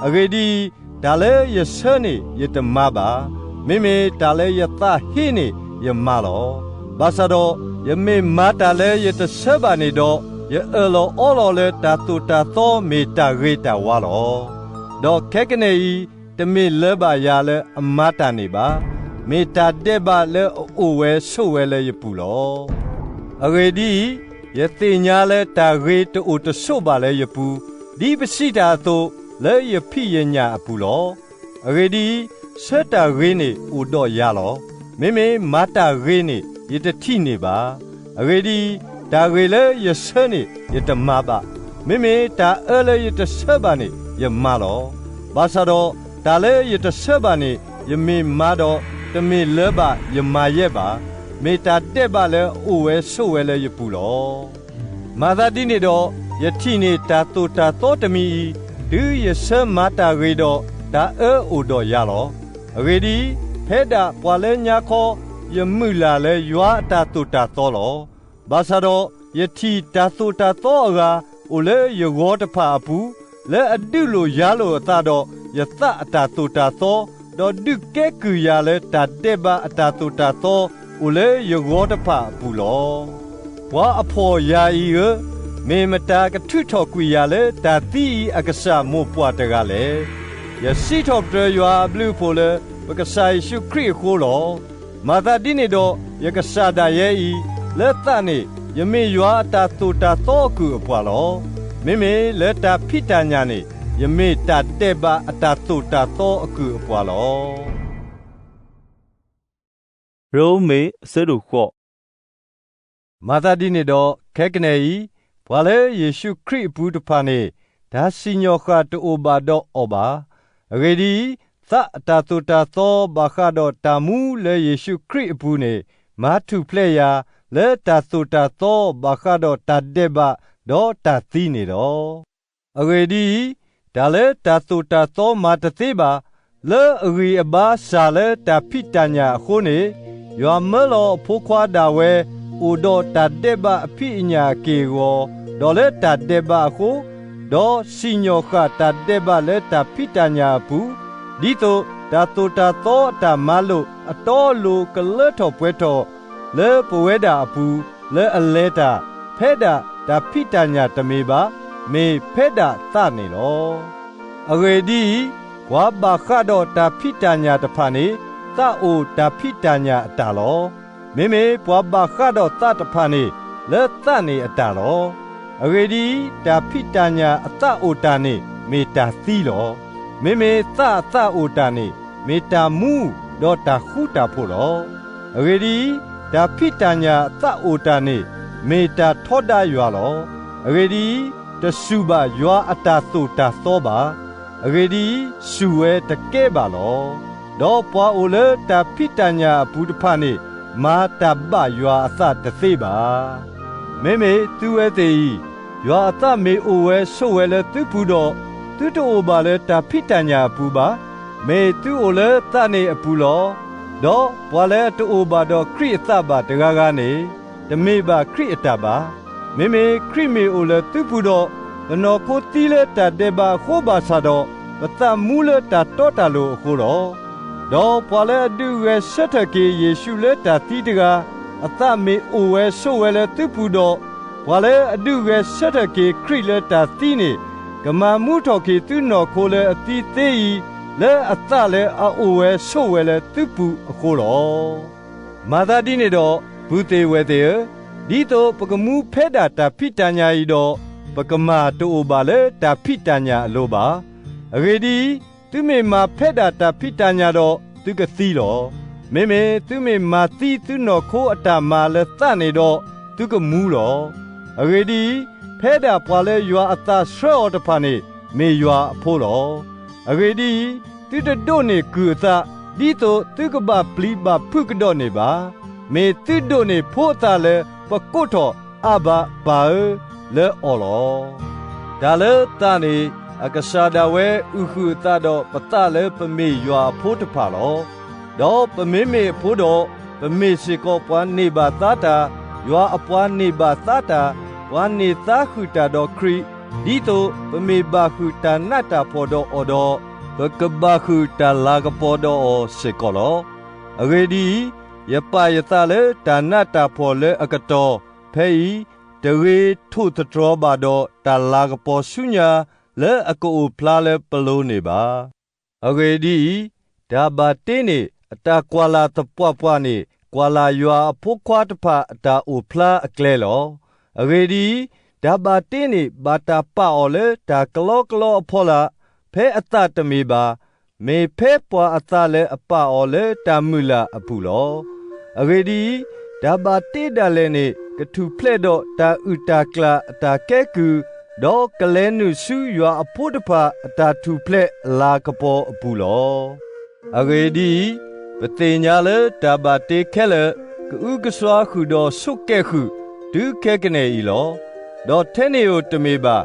အဂ့ၢ်ဒ်အံၤ, တၢ်လၢယဆၢန့ၣ်ယတမၤဘၣ်. မ့မ့ၢ်တၢ်လၢယသးဟ့န့ၣ်ယမၤလီၤ. ဘၣ်ဆၣ်ဒီးယမ့ၢ်မၤတၢ်လၢယတဆၢဘၣ်န့ၣ်ဒီး, ယအၢၣ်လီၤအီလီၤလၢတၢ်သိၣ်တၢ်သီမ့ၢ်တၢ်ဂ့ၤတၢ်ဝါလီၤ. ဒီးခဲကနံၣ်အံၤ, တမ့ၢ်လၢဘၣ်ယၤလၢအမၤတၢ်န့ၣ်ဘၣ်. မ့ၢ်တၢ်ဒဲးဘးလၢအအိၣ်ဝဲဆိးဝဲလၢယပူၤလီၤ. အဂ့ၢ်ဒ်အံၤ, ယသ့ၣ်ညါလၢတၢ်ဂ့ၤတအိၣ်တဆိးဘၣ်လၢယပူၤ, ဒ်ပစံးတၢ်အသိး, လၢယဖံးယညၣ်အပူၤလီၤ. အဂ့ၢ်ဒ်အံၤ, ဆၢတၢ်ဂ့ၤန့ၣ်အိၣ်ဒီးယၤလီၤ. မ့မ့ၢ်မၤတၢ်ဂ့ၤန့ၣ်, ယတထံၣ်န့ၢ်ဘၣ်. အဂ့ၢ်ဒ်အံၤ, တၢ်ဂ့ၤလၢယဆၢန့ၣ်ယတမၤဘၣ်. မ့မ့ၢ်တၢ်အၢလၢယတဆၢဘၣ်န့ၣ်ယမၤလီၤ. ဘၣ်ဆၣ်ဒီးတၢ်လၢယတဆၢဘၣ်န့ၣ် ယမ့ၢ်မါဒီး, တမ့ၢ်လၢဘၣ်ယမၤယဲၢ်ဘၣ်. မ့ၢ်တၢ်ဒဲးဘးလၢအအိၣ်ဝဲဆိးဝဲလၢယပူၤလီၤ. မၤသးဒ်န့ၣ်ဒီး, ယထံၣ်န့ၢ်တၢ်သိၣ်တၢ်သီတမံၤအံၤ, တုၤယဆၢမၤတၢ်ဂ့ၤဒီး, တၢ်အၢအိၣ်ဒီးယၤလီၤ. အဂ့ၢ်ဒ်အံၤ, ဖဲဒၣ်ပှၤလၢညါခီ, ယမုၢ်လၢ်လၢယွၤအတၢ်သိၣ်တၢ်သီလီၤ. ဘၣ်ဆၣ်ဒီး, ယထံၣ်တၢ်သိၣ်တၢ်သီအဂၤ, အိၣ်လၢယဂီၤတဖၣ်အပူၤ, လၢအဒုးလိာ်ယၤလိာ်အသးဒီး, ယသးအတၢ်သိၣ်တၢ်သီ, ဒီးဒုးကဲကုၢ်ယၤလၢတၢ်ဒဲးဘးအတၢ်သိၣ်တၢ်သီ, အိၣ်လၢယဂီၤတဖၣ်အပူၤလီၤ. ပှၤအဖှီၣ်ယၤအံၤဧၢ, မ့ၢ်မတၤကထုးထီၣ်ကွံာ်ယၤလၢတၢ်သံအံၤအကစၢ်မိၢ်ပှၢ်တဂၤလဲၣ်. ယစံးထီၣ်ပတြၢၤယွၤအဘျုးအဖှိၣ်လၢ ပကစၢ်ယ့ၣ်ၡူးခရံာ်အဃိလီၤ. မၤသးဒ်န့ၣ်ဒီး, ယကစၢ်ဒၣ်ယဲအံၤ, လၢသးန့ၣ်, ယမ့ၢ်ယွၤအတၢ်သိၣ်တၢ်သီအကုၢ်အပှၤလီၤ. မ့မ့ၢ်လၢတၢ်ဖံးတၢ်ညၣ်န့ၣ်, ယမ့ၢ်တၢ်ဒဲးဘးအတၢ်သိၣ်တၢ်သီအကုၢ်အပှၤလီၤ. ရိမ့ၤ အဆၢဒိၣ်ဃိး. မၤသးဒ်န့ၣ်ဒီး, ခဲကနံၣ်အံၤ, ပှၤလၢယ့ၣ်ၡူးခရံာ်အပူၤတဖၣ်န့ၣ်, တၢ်စံၣ်ညီၣ်ဃၣ်တအိၣ်ဘၣ်ဒီးအီၤဘၣ်. အဂ့ၢ်ဒ်အံၤ, သးအတၢ်သိၣ်တၢ်သီဘၣ်ဃးဒီးတၢ်မူလၢယ့ၣ်ၡူးခရံာ်အပူၤန့ၣ်, မၤထူၣ်ဖျဲးယၤ, လၢတၢ်သိၣ်တၢ်သီဘၣ်ဃးဒီးတၢ်ဒဲးဘး, ဒီးတၢ်သံန့ၣ်လီၤ. အဂ့ၢ်ဒ်အံၤ, တၢ်လၢတၢ်သိၣ်တၢ်သီမၤတသ့ဘၣ်, လၢအဂံၢ်အဘါစၢ်လၢတၢ်ဖံးတၢ်ညၣ်အဃိန့ၣ်, ယွၤမၢလီၤအဖိခွါဒၣ်ဝဲ, အိၣ်ဒီးတၢ်ဒဲးဘးအဖံးအညၣ်အက့ၢ်အဂီၤ, ဒီးလၢတၢ်ဒဲးဘးအဃိ, ဒီးစံၣ်ညီၣ်ဃၣ်တၢ်ဒဲးဘးလၢတၢ်ဖံးတၢ်ညၣ်အပူၤ, ဒ်သိးတၢ်သိၣ်တၢ်သီအတၢ်မၤလိာ်အတီအလိၤကလၢထီၣ်ပှဲၤထီၣ် လၢပဝဲဒၣ်အပူၤ, လၢအလဲၤတၢ်, ဖဲဒၣ်တၢ်ဖံးတၢ်ညၣ်တမ့ၢ်ဘၣ်, မ့ၢ်ဖဲဒၣ်သးန့ၣ်လီၤ. အဂ့ၢ်ဒ်အံၤ, ပှၤဘၣ်ဃးဒီးတၢ်ဖံးတၢ်ညၣ်တဖၣ်န့ၣ်, သးအိၣ်တၢ်ဖံးတၢ်ညၣ်အတၢ်လီၤ. မ့မ့ၢ်ပှၤဘၣ်ဃးဒီးသးတဖၣ်န့ၣ်, လၢသးန့ၣ်အတၢ်လီၤ. အဂ့ၢ်ဒ်အံၤ, တၢ်ဖံးတၢ်ညၣ်အသးအိၣ်တၢ်န့ၣ် မ့ၢ်တၢ်သံလီၤ. မ့မ့ၢ်သးအသးအိၣ်တၢ်န့ၣ်, မ့ၢ်တၢ်မူ, ဒီးတၢ်ဃူတၢ်ဖိးလီၤ. အဂ့ၢ်ဒ်အံၤ, တၢ်ဖံးတၢ်ညၣ်အသးအိၣ်တၢ်န့ၣ်, မ့ၢ်တၢ်ထီဒါယွၤလီၤ. အဂ့ၢ်ဒ်အံၤ, တစူၢ်ဘၣ်ယွၤအတၢ်သိၣ်တၢ်သီဘၣ်. အဂ့ၢ်ဒ်အံၤ, စူၢ်ဝဲတကဲဘၣ်လီၤ. ဒီးပှၤအိၣ်လၢတၢ်ဖံးတၢ်ညၣ်အပူၤတဖၣ်န့ၣ်, မၤတၢ်ဘၣ်ယွၤအသးတသ့ဘၣ်. မ့မ့ၢ်သုဝဲသ့ၣ်အံၤ, ယွၤအသးမ့ၢ်အိၣ်ဝဲဆိးဝဲလၢသုပူၤဒီး, သုတအိၣ်ဘၣ်လၢတၢ်ဖံးတၢ်ညၣ်အပူၤဘၣ်. မ့ၢ်သုအိၣ်လၢသးန့ၣ်အပူၤလီၤ. ဒီးပှၤလၢအတအိၣ်ဘၣ်ဒီးခရံာ်အသးဘၣ်တဂၤဂၤန့ၣ်, တမ့ၢ်ဘၣ်ခရံာ်အတၢ်ဘၣ်. မ့မ့ၢ်ခရံာ်မ့ၢ်အိၣ်လၢသုပူၤဒီး, ပနီၢ်ခိသံလၢတၢ်ဒဲးဘးအဃိဘၣ်ဆၣ်ဒီး, ပသးမူလၢတၢ်တီတၢ်လိၤအဃိလီၤ. ဒီးပှၤလၢအဒုးဂဲၤဆၢထၢၣ်က့ၤယ့ၣ်ၡူးလၢတၢ်သံတဂၤ, အသးမ့ၢ်အိၣ်ဝဲဆိးဝဲလၢသုပူၤဒီး, ပှၤလၢအဒုးဂဲၤဆၢထၢၣ်က့ၤခရံာ်လၢတၢ်သံန့ၣ်, ကမၤမူထီၣ်က့ၤသုနီၢ်ခိလၢအသံသ့အံၤ, လၢအသးလၢအအိၣ်ဝဲဆိးဝဲလၢသုပူၤအဃိလီၤ. မၤသးဒ်န့ၣ်ဒီး, ပုၢ်သ့ၣ်ဝဲၢ်သ့ၣ်ဧၢ, ဒ်သိးပကမူဖဲဒၣ်တၢ်ဖံးတၢ်ညၣ်အံၤဒီး, ပကမၢ်တအိၣ်ဘၣ်လၢတၢ်ဖံးတၢ်ညၣ်အလိၤဘၣ်. အဂ့ၢ်ဒ်အံၤ, သုမ့ၢ်မၤဖဲဒၣ်တၢ်ဖံးတၢ်ညၣ်ဒီး, သုကသံလီၤ. မ့မ့ၢ်သုမ့ၢ်မၤသံသုနီၢ်ခိအတၢ်မၤလၢသးန့ၣ်ဒီး, သုကမူလီၤ. အဂ့ၢ်ဒ်အံၤ, ဖဲဒၣ်ပှၤလၢယွၤအသးဆှၢအီၤတဖၣ်န့ၣ်, မ့ၢ်ယွၤအဖိလီၤ. အဂ့ၢ်ဒ်အံၤ, သုတဒိးန့ၢ်ကုၢ်အသး, ဒ်သိးသုကဘၣ်ပျံၤဘၣ်ဖုးကဒီးန့ၢ်ဘၣ်. မ့ၢ်သုဒိးန့ၢ်ဖိအသးလၢပကိးထီၣ်အါဘးပၢ်ဧၢ, လၢအီၤလီၤ. တၢ်လၢသးန့ၣ်, အကစၢ်ဒၣ်ဝဲအုၣ်ဃုာ်အသးဒီးပသးလၢပမ့ၢ်ယွၤအဖိတဖၣ်လီၤ. ဒီးပမ့မ့ၢ်အဖိဒီး, ပမ့ၢ်စ့ၢ်ကီးပှၤန့ၢ်ဘၣ်သါတၢ်, ယွၤအပှၤန့ၢ်ဘၣ်သါတၢ်, ပှၤန့ၢ်သါဃုာ်တၢ်ဒီးခရံာ်, ဒ်သိးပမ့ၢ်ဘၣ်ဃုာ်တၢ်နးတၢ်ဖှီၣ်ဒီးအီၤဒီး, ပကဘၣ်ဃုာ်တၢ်လၤကပီၤဒီးအီၤစ့ၢ်ကီးလီၤ. အဂ့ၢ်ဒ်အံၤ, ယပာ်ယသးလၢတၢ်နးတၢ်ဖှီၣ်လၢအကတီၢ်ဖဲအံၤ, တဂ့ၤထိၣ်သတြီၤဘၣ်ဒီးတၢ်လၤကပီၤဆူညါလၢအကအိၣ်ဖျါလၢပလိၤန့ၣ်ဘၣ်. အဂ့ၢ်ဒ်အံၤ, တၢ်ဘၣ်တ့န့ၣ်အတၢ်ကွၢ်လၢ်သပှၢ်ပှၢ်န့ၣ် ကွၢ်လၢ်ယွၤအဖိခွါတဖၣ်အတၢ်အိၣ်ဖျါအကျဲလီၤ. အဂ့ၢ်ဒ်အံၤ, တၢ်ဘၣ်တ့န့ၣ် ဘၣ်တၢ်ပာ်အီၤလၢတၢ်ကလီကလီအဖီလာ်, ဖဲအသးတမ့ၢ်ဘၣ်, မ့ၢ်ဖဲပှၤအသးလၢအပာ်အီၤလၢတၢ်မုၢ်လၢ်အပူၤလီၤ. အဂ့ၢ်ဒ်အံၤ, တၢ်ဘၣ်တ့ဒၣ်လဲာ်န့ၣ် ကထူၣ်ဖျဲးဒီးတၢ်အုၣ်တၢ်ကျၢၤအတၢ်ကဲကုၢ်, ဒီးကလဲၤနုာ်ဆူယွၤအဖိတဖၣ်အတၢ်ထူၣ်ဖျဲးလၤကပီၤအပူၤလီၤ. အဂ့ၢ်ဒ်အံၤ, ပသ့ၣ်ညါလၢတၢ်ဘၣ်တ့ခဲလၢာ် ကအုကစွါဃုာ်ဒီးဆိးကဲဃုာ် တုၤခဲကနံၣ်အံၤလီၤ. ဒီးထဲန့ၣ်ဧိၤတမ့ၢ်ဘၣ်,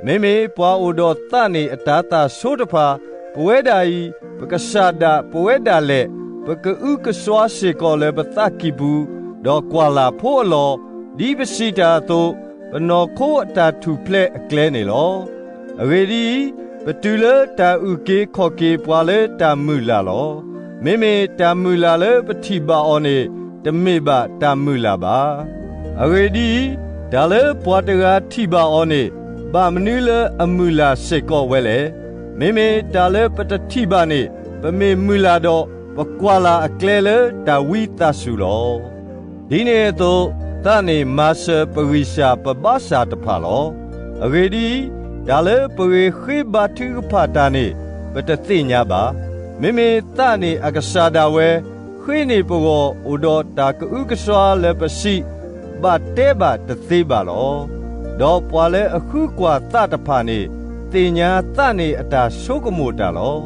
မ့မ့ၢ်ပှၤအိၣ်ဒီးသးန့ၣ်အတၤသၣ်ဆိတဖၣ်, ပဝဲဒၣ်အံၤ ပကစၢ်ဒၣ်ပဝဲဒၣ်လဲာ်, ပကအုကစွါစ့ၢ်ကီးလၢပသးကံၢ်ပူၤ, ဒီးကွၢ်လၢ်ဖိအလီၢ်, ဒ်ပစံးတၢ်အသိး, ပနီၢ်ခိအတၢ်ထူၣ်ဖျဲးအကျဲန့ၣ်လီၤ. အဂ့ၢ်ဒ်အံၤ, ပတုၤလၢတၢ်အုၣ်က့ၤခီၣ်က့ၤပှၤလၢတၢ်မုၢ်လၢ်လီၤ. မ့မ့ၢ်တၢ်မုၢ်လၢ်လၢပထံၣ်ဘၣ်အီၤန့ၣ် တမ့ၢ်ဘၣ်တၢ်မုၢ်လၢ်ဘၣ်. အဂ့ၢ်ဒ်အံၤ, တၢ်လၢပှၤတဂၤထံၣ်ဘၣ်အီၤန့ၣ် ဘၣ်မနုၤလၢအမုၢ်လၢ်စ့ၢ်ကီးဝဲလဲၣ်. မ့မ့ၢ်တၢ်လၢပတထံၣ်ဘၣ်န့ၣ် ပမ့ၢ်မုၢ်လၢ်ဒီး ပကွၢ်လၢ်အကျဲလၢတၢ်ဝံသးစူၤလီၤ. ဒ်န့ၣ်အသိး, သးန့ၣ်မၤစၢၤပဂံၢ်စၢ်ပဘါစၢ်တဖၣ်လီၤ. အဂ့ၢ်ဒ်အံၤ, တၢ်လၢပဂ့ၤဃ့ဘါထုကဖၣ်တၢ်န့ၣ် ပတသ့ၣ်ညါဘၣ်. မ့မ့ၢ်သးန့ၣ်အကစၢ်ဒၣ်ဝဲ ဃ့န့ၢ်ပဂီၢ်အိၣ်ဒီးတၢ်ကအုကစွါလၢပစံး ဘၣ်တဲဘၣ်တသ့ဘၣ်လီၤ. ဒီးပှၤလၢအဃုကွၢ်သးတဖၣ်န့ၣ် သ့ၣ်ညါသးန့ၣ်အတၢ်ဆိကမိၣ်တၢ်လီၤ.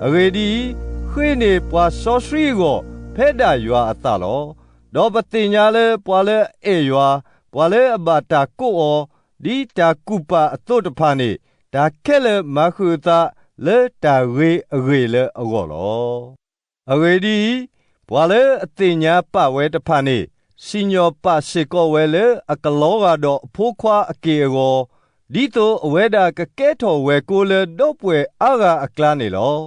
အဂ့ၢ်ဒ်အံၤ, ဃ့န့ၢ်ပှၤစီဆှံအဂီၢ် ဖဲဒၣ်ယွၤအသးလီၤ. ဒီးပသ့ၣ်ညါလၢပှၤလၢအအဲၣ်ယွၤ, ပှၤလၢအဘၣ်တၢ်ကိးအီၤ, ဒ်တၢ်ကူၣ်ပာ်အသိးတဖၣ်န့ၣ် တၢ်ခဲလၢာ်မၤဃုာ်အသးလၢတၢ်ဂ့ၤအဂ့ၢ်လၢအဂီၢ်လီၤ. အဂ့ၢ်ဒ်အံၤ, ပှၤလၢအသ့ၣ်ညါပာ်ဝဲတဖၣ်န့ၣ် စံၣ်ညီၣ်ပာ်စ့ၢ်ကီးဝဲလၢအကလီဂာ်ဒီးအဖိခွါအက့ၢ်အဂီၤ, ဒ်သိးအဝဲဒၣ်ကကဲထီၣ်ဝဲၢ်ကိလၢဒီပုၢ်ဝဲၢ်အါဂၤအကျါန့ၣ်လီၤ.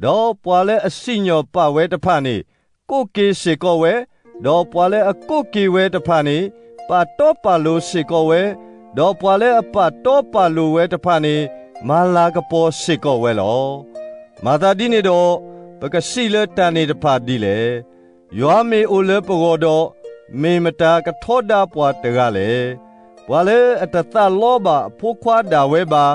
ဒီးပှၤလၢအစံၣ်ညီၣ်ပာ်ဝဲတဖၣ်န့ၣ် ကိးက့ၤစ့ၢ်ကီးဝဲ, ဒီးပှၤလၢအကိးက့ၤဝဲတဖၣ်န့ၣ် ပာ်တီပာ်လိၤစ့ၢ်ကီးဝဲ, ဒီးပှၤလၢအပာ်တီပာ်လိၤဝဲတဖၣ်န့ၣ် မၤလၤကပီၤစ့ၢ်ကီးဝဲလီၤ. မၤသးဒ်န့ၣ်ဒီး, ပကစံးလၢတၢ်န့ၣ်တဖၣ်ဒ်လဲၣ်. ယွၤမ့ၢ်အိၣ်လၢပဂီၢ်ဒီး, မ့ၢ်မတၤကထီဒါပှၤတဂၤလဲၣ်. ပှၤလၢအတသးလီဘၣ်အဖိခွါဒၣ်ဝဲဘၣ်,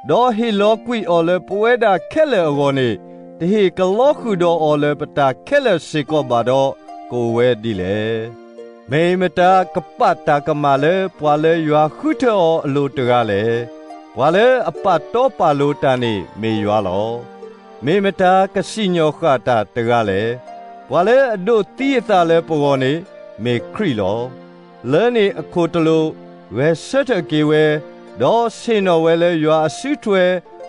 ဒီးဟ့ၣ်လီၤကွံာ်အီၤလၢပဝဲဒၣ်ခဲလၢာ်အဂီၢ်န့ၣ်, တဟ့ၣ်ကလီဃုာ်ဒီးအီၤလၢပတၢ်ခဲလၢာ်စ့ၢ်ကီးဘၣ်ဒီး ကအိၣ်ဝဲဒ်လဲၣ်. မ့ၢ်မတၤကပာ်တၢ်ကမၣ်လၢပှၤလၢယွၤဃုထၢအီၤအလိၤတဂၤလဲၣ်. ပှၤလၢအပာ်တီပာ်လိၤတၢ်န့ၣ်မ့ၢ်ယွၤလီၤ. မ့ၢ်မတၤကစံၣ်ညီၣ်ဃာ်တၢ်တဂၤလဲၣ်. ပှၤလၢအဒိးသံအသးလၢပဂီၢ်န့ၣ် မ့ၢ်ခရံာ်လီၤ. လၢန့ၣ်အခိၣ်တလိာ်, ဂဲၤဆၢထၢၣ်က့ၤဝဲ, ဒီးဆ့ၣ်နီၤဝဲလၢယွၤအစုထွဲ,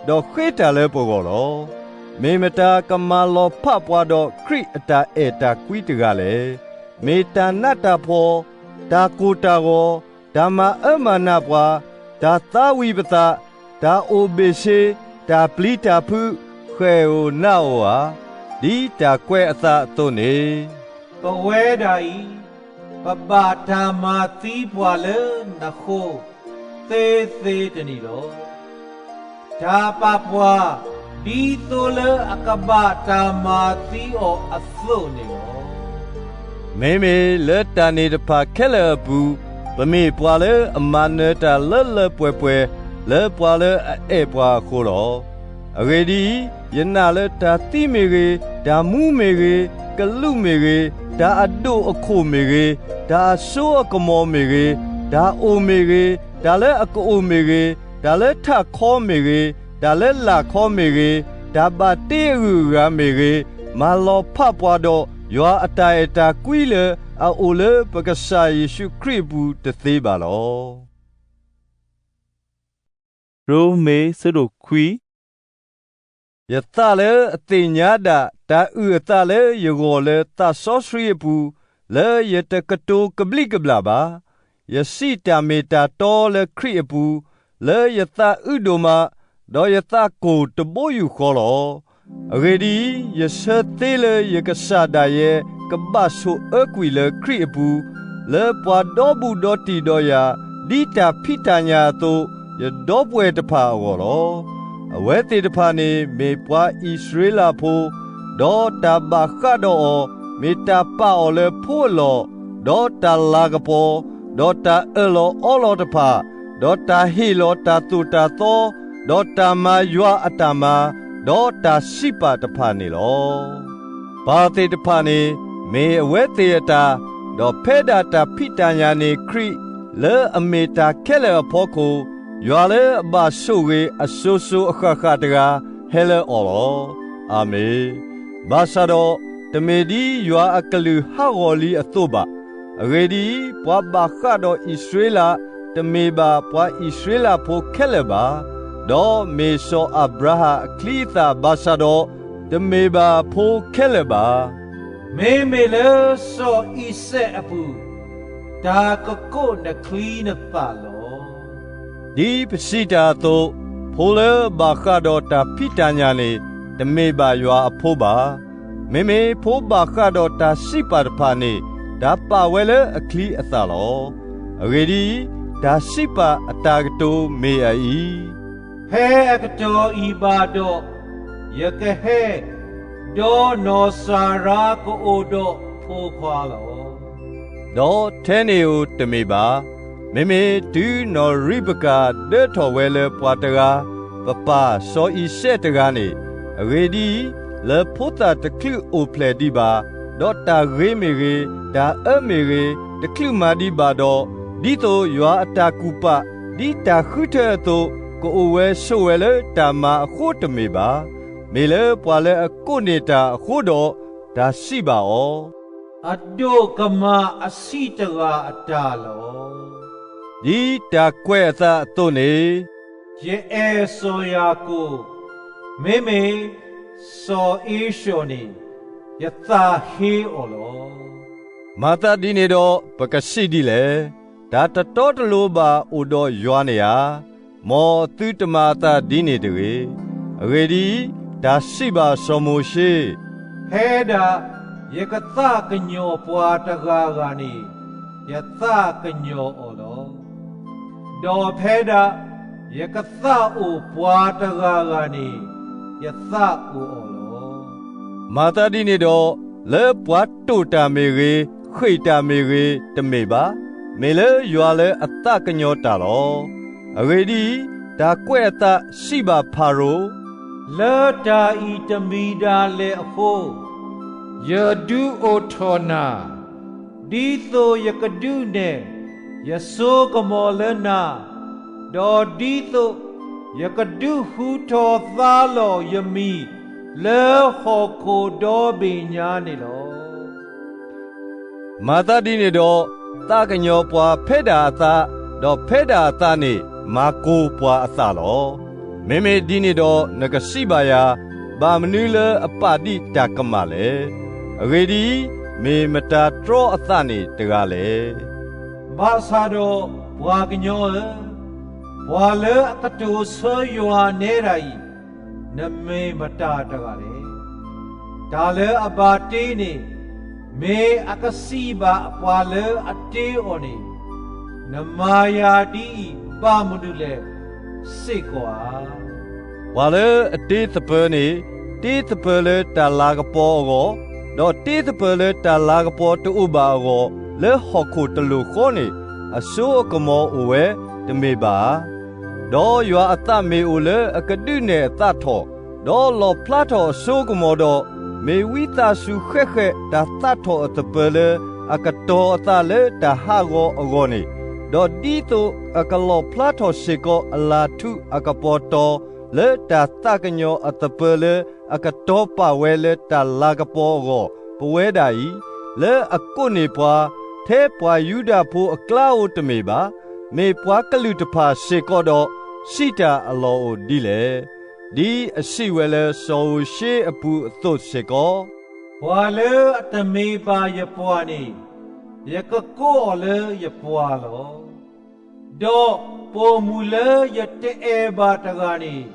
ဒီးဃ့တၢ်လၢပဂီၢ်လီၤ. မ့ၢ်မတၤကမၤလီၤဖးပှၤဒီးခရံာ်အတၢ်အဲၣ်တၢ်ကွံတဂၤလဲၣ်. မ့ၢ်တၢ်နးတၢ်ဖှီၣ်, တၢ်ကိၢ်တၢ်ဂီၤ, တၢ်မၤအၢမၤနးပှၤ, တၢ်သါဝံၤပသး, တၢ်အိၣ်ဘ့ၣ်ဆ့, တၢ်ပျံၤတၢ်ဖုး, ဃဲၣ်ဧိၤနးဧိၤဧါ. ဒ်တၢ်ကွဲးအသးအသိးန့ၣ်, ပဝဲဒၣ်အံၤ ပဘၣ်တၢ်မၤသံပှၤလၢနဃိ သ့သ့တနံၣ်လီၤ. တၢ်ပာ်ပှၤ ဒ်သိးလၢအကဘၣ်တၢ်မၤသံအီၤအသိးန့ၣ်လီၤ. မ့မ့ၢ်လၢတၢ်န့ၣ်တဖၣ်ခဲလၢာ်အပူၤ, ပမ့ၢ်ပှၤလၢအမၤနၢၤတၢ်လၢလၢပှဲၤပှဲၤ လၢပှၤလၢအအဲၣ်ပှၤအဃိလီၤ. အဂ့ၢ်ဒ်အံၤ, ယနာ်လၢတၢ်သံမ့ၢ်ဂ့ၤ, တၢ်မူမ့ၢ်ဂ့ၤ, ကလူးမ့ၢ်ဂ့ၤ, တၢ်အဒိၣ်အခိၣ်မ့ၢ်ဂ့ၤ, တၢ်အစိအကမီၤမ့ၢ်ဂ့ၤ, တၢ်အိၣ်မ့ၢ်ဂ့ၤ, တၢ်လၢအကအိၣ်မ့ၢ်ဂ့ၤ, တၢ်လၢထးခီမ့ၢ်ဂ့ၤ, တၢ်လၢလာ်ခီမ့ၢ်ဂ့ၤ, တၢ်ဘၣ်တ့အဂုၤအဂၤမ့ၢ်ဂ့ၤ, မၤလီၤဖးပှၤဒီးယွၤအတၢ်အဲၣ်တၢ်ကွံလၢအအိၣ်လၢပကစၢ်ယ့ၣ်ၡူးခရံာ်အပူၤတသ့ဘၣ်လီၤ. ရိမ့ၤ ဆၢဒိၣ်ခွံ. ယသးလၢအသ့ၣ်ညါဒၣ်တၢ်အုၣ်အသးလၢယဂီၢ်လၢသးစီဆှံအပူၤ, လၢယတကတိၤကဘျံးကဘျၣ်ဘၣ်. ယစံးတၢ်မ့ၢ်တၢ်တီလၢခရံာ်အပူၤ, လၢယသးအုးဒိၣ်မး, ဒီးယသးကိၢ်တဘိယူၢ်ဃီလီၤ. အဂ့ၢ်ဒ်အံၤ, ယဆၢသ့လၢယကစၢ်ဒၣ်ယဲ ကဘၣ်ဆိၣ်အၢကွံာ်လၢခရံာ်အပူၤ, လၢပှၤဒီဘူးဒီတံၢ်ဒီးယၤ, ဒ်တၢ်ဖံးတၢ်ညၣ်အသိး, ယဒီပုၢ်ဝဲၢ်တဖၣ်အဂီၢ်လီၤ. အဝဲသ့ၣ်တဖၣ်န့ၣ်မ့ၢ်ပှၤအံၣ်စရ့လးဖိ, ဒီးတၢ်ဘၣ်ဃးဒီးအီၤ, မ့ၢ်တၢ်ပာ်အီၤလၢဖိအလီၢ်, ဒီးတၢ်လၤကပီၤ, ဒီးတၢ်အၢၣ်လီၤအီလီၤတဖၣ်, ဒီးတၢ်ဟ့ၣ်လီၤတၢ်သိၣ်တၢ်သီ, ဒီးတၢ်မၤယွၤအတၢ်မၤ, ဒီးတၢ်စံးပာ်တဖၣ်န့ၣ်လီၤ. ပၢ်သ့ၣ်တဖၣ်န့ၣ်မ့ၢ်အဝဲသ့ၣ်အတၢ်, ဒီးဖဲဒၣ်တၢ်ဖံးတၢ်ညၣ်န့ၣ်ခရံာ်, လၢအမ့ၢ်တၢ်ခဲလၢာ်အဖီခိၣ်, ယွၤလၢအဘၣ်ဆိၣ်ဂ့ၤအစိၤစိၤအဃၣ်ဃၣ်တဂၤဟဲလၢအီၤလီၤ. အၤမ့ၣ်. ဘၣ်ဆၣ်ဒီးတမ့ၢ်ဒ်ယွၤအကလုၢ်ဟးဂီၤလံအသိးဘၣ်. အဂ့ၢ်ဒ်အံၤ, ပှၤဘၣ်ဃးဒီးအံၣ်စရ့လး တမ့ၢ်ဘၣ်ပှၤအံၣ်စရ့လးဖိခဲလၢာ်ဘၣ်, ဒီးမ့ၢ်စီၤအၤဘြၤဟၣ်အချံအသၣ်ဘၣ်ဆၣ်ဒီး, တမ့ၢ်ဘၣ်ဖိခဲလၢာ်ဘၣ်. မ့မ့ၢ်လၢစီၤအံၤစဲးအပူၤ, တၢ်ကကိးနချံနသၣ်လီၤ. ဒ်ပစံးတၢ်အသိး, ဖိလၢဘၣ်ဃးဒီးတၢ်ဖံးတၢ်ညၣ်န့ၣ် တမ့ၢ်ဘၣ်ယွၤအဖိဘၣ်. မ့မ့ၢ်ဖိဘၣ်ဃးဒီးတၢ်စံးပာ်တဖၣ်န့ၣ်, တၢ်ပာ်ဝဲလၢအချံအသၣ်လီၤ. အဂ့ၢ်ဒ်အံၤ, တၢ်စံးပာ်အတၢ်ကတိၤမ့ၢ်အအံၤ, ဖဲအကတီၢ်အံၤဘၣ်ဒီး, ယကဟဲ, ဒီးနီၢ်စၤရါကအိၣ်ဒီးဖိခွါလီၤ. ဒီးထဲန့ၣ်ဧိၤတမ့ၢ်ဘၣ်. မ့မ့ၢ်တုၤနီၢ်ရံးဘကၤဒၢထီၣ်ဝဲလၢပှၤတဂၤ, ပပၢ်စီၤအံၤစဲးတဂၤန့ၣ်, အဂ့ၢ်ဒ်အံၤ, လၢဖိသၣ်တချုးအိၣ်ဖျဲၣ်ဒံးဘၣ်, ဒီးတၢ်ဂ့ၤမ့ၢ်ဂ့ၤ, တၢ်အၢမ့ၢ်ဂ့ၤ, တချုးမၤဒံးဘၣ်ဒီး, ဒ်သိးယွၤအတၢ်ကူၣ်ပာ်, ဒ်တၢ်ဃုထၢအသိး, ကအိၣ်ဝဲဆိးဝဲလၢတၢ်မၤအဃိတမ့ၢ်ဘၣ်. မ့ၢ်လၢပှၤလၢအကိးန့ၢ်တၢ်အဃိဒီး, တၢ်စံးဘၣ်အီၤ, အဒိၣ်ကမၣ်အဆံးတဂၤအတၢ်လီၤ. ဒ်တၢ်ကွဲးအသးအသိးန့ၣ်, ယအဲၣ်စီၤယၤကိာ်, မ့မ့ၢ်စီၤအ့ၡီၤန့ၣ်, ယသးဟ့အီၤလီၤ. မၤသးဒ်န့ၣ်ဒီးပကစံးဒ်လဲၣ်. တၢ်တတီတလိၤဘၣ်အိၣ်ဒီးယွၤန့ၣ်ဧါ. မ်သုတမၤအသးဒ်န့ၣ်တဂ့ၤ. အဂ့ၢ်ဒ်အံၤ, တၢ်စံးဘၣ်စီၤမိၤၡ့, ဖဲဒၣ်ယကသးကညီၤပှၤတဂၤဂၤန့ၣ်, ယသးကညီၤအီၤလီၤ. ဒီးဖဲဒၣ်ယကသးအိၣ်ပှၤတဂၤဂၤန့ၣ်, ယသးအိၣ်အီၤလီၤ. မၤသးဒ်န့ၣ်ဒီး, လၢပှၤတိာ်တၢ်မ့ၢ်ဂ့ၤ, ဃ့ၢ်တၢ်မ့ၢ်ဂ့ၤ, တမ့ၢ်ဘၣ်. မ့ၢ်လၢယွၤလၢအသးကညီၤတၢ်လီၤ. အဂ့ၢ်ဒ်အံၤ, တၢ်ကွဲးအသးစံးဘၣ်ဖၤရိၤ, လၢတၢ်အံၤတမံၤဒၣ်လဲာ်အဃိ, ယဒုးအိၣ်ထီၣ်နၤ, ဒ်သိးယကဒုးနဲၣ်ယစိကမီၤလၢနၤ, ဒီးဒ်သိးယကဒုးဟူထီၣ်သါလီၤယမံၤ လၢဟီၣ်ခိၣ်ဒီဘ့ၣ်ညါန့ၣ်လီၤ. မၤသးဒ်န့ၣ်ဒီး, သးကညီၤပှၤဖဲဒၣ်အသး, ဒီးဖဲဒၣ်အသးန့ၣ် မၤကိၤပှၤအသးလီၤ. မ့မ့ၢ်ဒ်န့ၣ်ဒီးနကစံးဘၣ်ယၤ, ဘၣ်မနုၤလၢအပာ်ဒံးတၢ်ကမၣ်လဲၣ်. အဂ့ၢ်ဒ်အံၤ, မ့ၢ်မတၤတြီအသးန့ၣ်တဂၤလဲၣ်. ဘၣ်ဆၣ်ဒီးပှၤကညီဧၢ, ပှၤလၢအကတိၤဆၢယွၤနဲဒၣ်အံၤ, နမ့ၢ်မတၤတဂၤလဲၣ်. တၢ်လၢအဘၣ်တ့န့ၣ်, မ့ၢ်အကစံးဘၣ်ပှၤလၢအတ့အီၤန့ၣ်, နမၤယၤဒ်အံၤဘၣ်မနုၤလဲၣ် စ့ၢ်ကီးဧါ. ပှၤလၢအတ့သပၢၤန့ၣ်, တ့သပၢၤလၢတၢ်လၤကပီၤအဂီၢ်, ဒီးတ့သပၢၤလၢတၢ်လၤကပီၤတအိၣ်ဘၣ်အဂီၢ်, လၢဟီၣ်ခိၣ်တလိၣ်ဃီန့ၣ်, အစိအကမီၤအိၣ်ဝဲ, တမ့ၢ်ဘၣ်ဧါ. ဒီးယွၤအသးမ့ၢ်အိၣ်လၢအကဒုးနဲၣ်အသးထီၣ်, ဒီးလီၣ်ဖျါထီၣ်အစိကမီၤဒီး, မ့ၢ်ဝံသးစူၤဃဲးဃဲးတၢ်သးထီၣ်အသပၢၤလၢအကတီၤအသးလၢတၢ်ဟးဂီၤအဂီၢ်န့ၣ်, ဒီးဒ်သိးအကလီၣ်ဖျါထီၣ်စ့ၢ်ကီးအလၢ်ထူအကပီၤတီၤလၢတၢ်သးကညီၤအသပၢၤလၢအကတီၤပာ်ဝဲလၢတၢ်လၤကပီၤအဂီၢ်, ပဝဲဒၣ်အံၤ, လၢအကိးန့ၢ်ပှၤ, ထဲပှၤယူဒၤဖိအကျါဧိၤတမ့ၢ်ဘၣ်, မ့ၢ်ပှၤကလုာ်တဖၣ်စ့ၢ်ကီးဒီး, စံးတၢ်အလီၢ်အိၣ်ဒ်လဲၣ်. ဒ်အစံးဝဲလၢစီၤမိၤၡ့အပူၤအသိးစ့ၢ်ကီး, ပှၤလၢအတမ့ၢ်ဘၣ်ယပှၤန့ၣ်, ယကကိးအီၤလၢယပှၤလီၤ. ဒီးပိာ်မုၣ်လၢယတအဲၣ်ဘၣ်တဂၤန့ၣ်,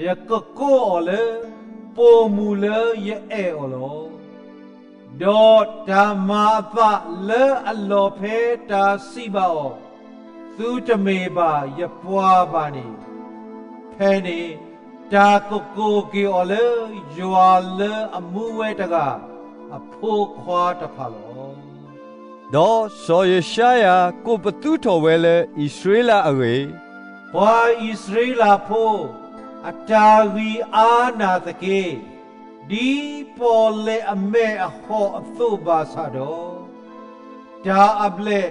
ယကကိးအီၤလၢပိာ်မုၣ်လၢယအဲၣ်အီၤလီၤ. ဒီးတၢ်မၤအသးလၢအလီၢ်ဖဲတၢ်စံးဘၣ်အီၤ, သုတမ့ၢ်ဘၣ်ယပှၤဘၣ်န့ၣ်, ဖဲန့ၣ်တၢ်ကကိးက့ၤအီၤလၢယွၤလၢအမူဝဲတဂၤအဖိခွါတဖၣ်လီၤ. ဒီးစီၤယၡါယၤကိးပသူထီၣ်ဝဲလၢအံၣ်စရ့လးအဂ့ၢ်, ပှၤအံၣ်စရ့လးဖိ, အတၢ်ဂံၢ်အါနၢ်သက့, ဒ်ပီၣ်လဲၣ်အမဲာ်အဟီၣ်အသိးဘၣ်ဆၣ်ဒီး, တၢ်အဘျဲၣ်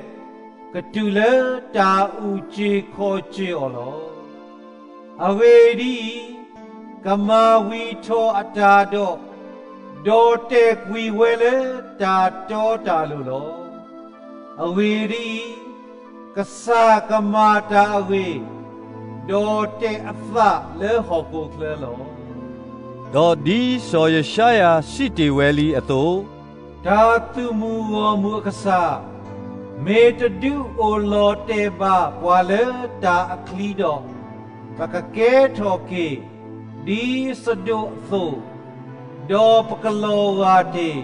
ကတုၤလၢတၢ်အုၣ်က့ၤခီၣ်က့ၤအီၤလီၤ. အဂ့ၢ်ဒ်အံၤ, ကမၤဝံၤထီၣ်အတၢ်ဒီး, ဒီးတဲာ်ကွံာ်ဝဲလၢတၢ်တီတၢ်လိၤလီၤ. အဂ့ၢ်ဒ်အံၤ, ကစၢ်ကမၤတၢ်အဂ့ၤ, ဒီးတဲာ်အသးလၢဟီၣ်ခိၣ်ချၢလီၤ. ဒီးဒ်စီၤယၡါယၤစံးတ့ၢ်ဝဲလံအသိး, တၢ်သုးမုၢ်ဂီၢ်မုၢ်အကစၢ်, မ့ၢ်တဒုးအိၣ်လီၤတဲာ်ဘၣ်ပှၤလၢတၢ်အချံဒီး, ပကကဲထီၣ်က့ၤ ဒ်စဒိၣ်အသိး, ဒီးပကလီၤဂာ်တ့ၢ်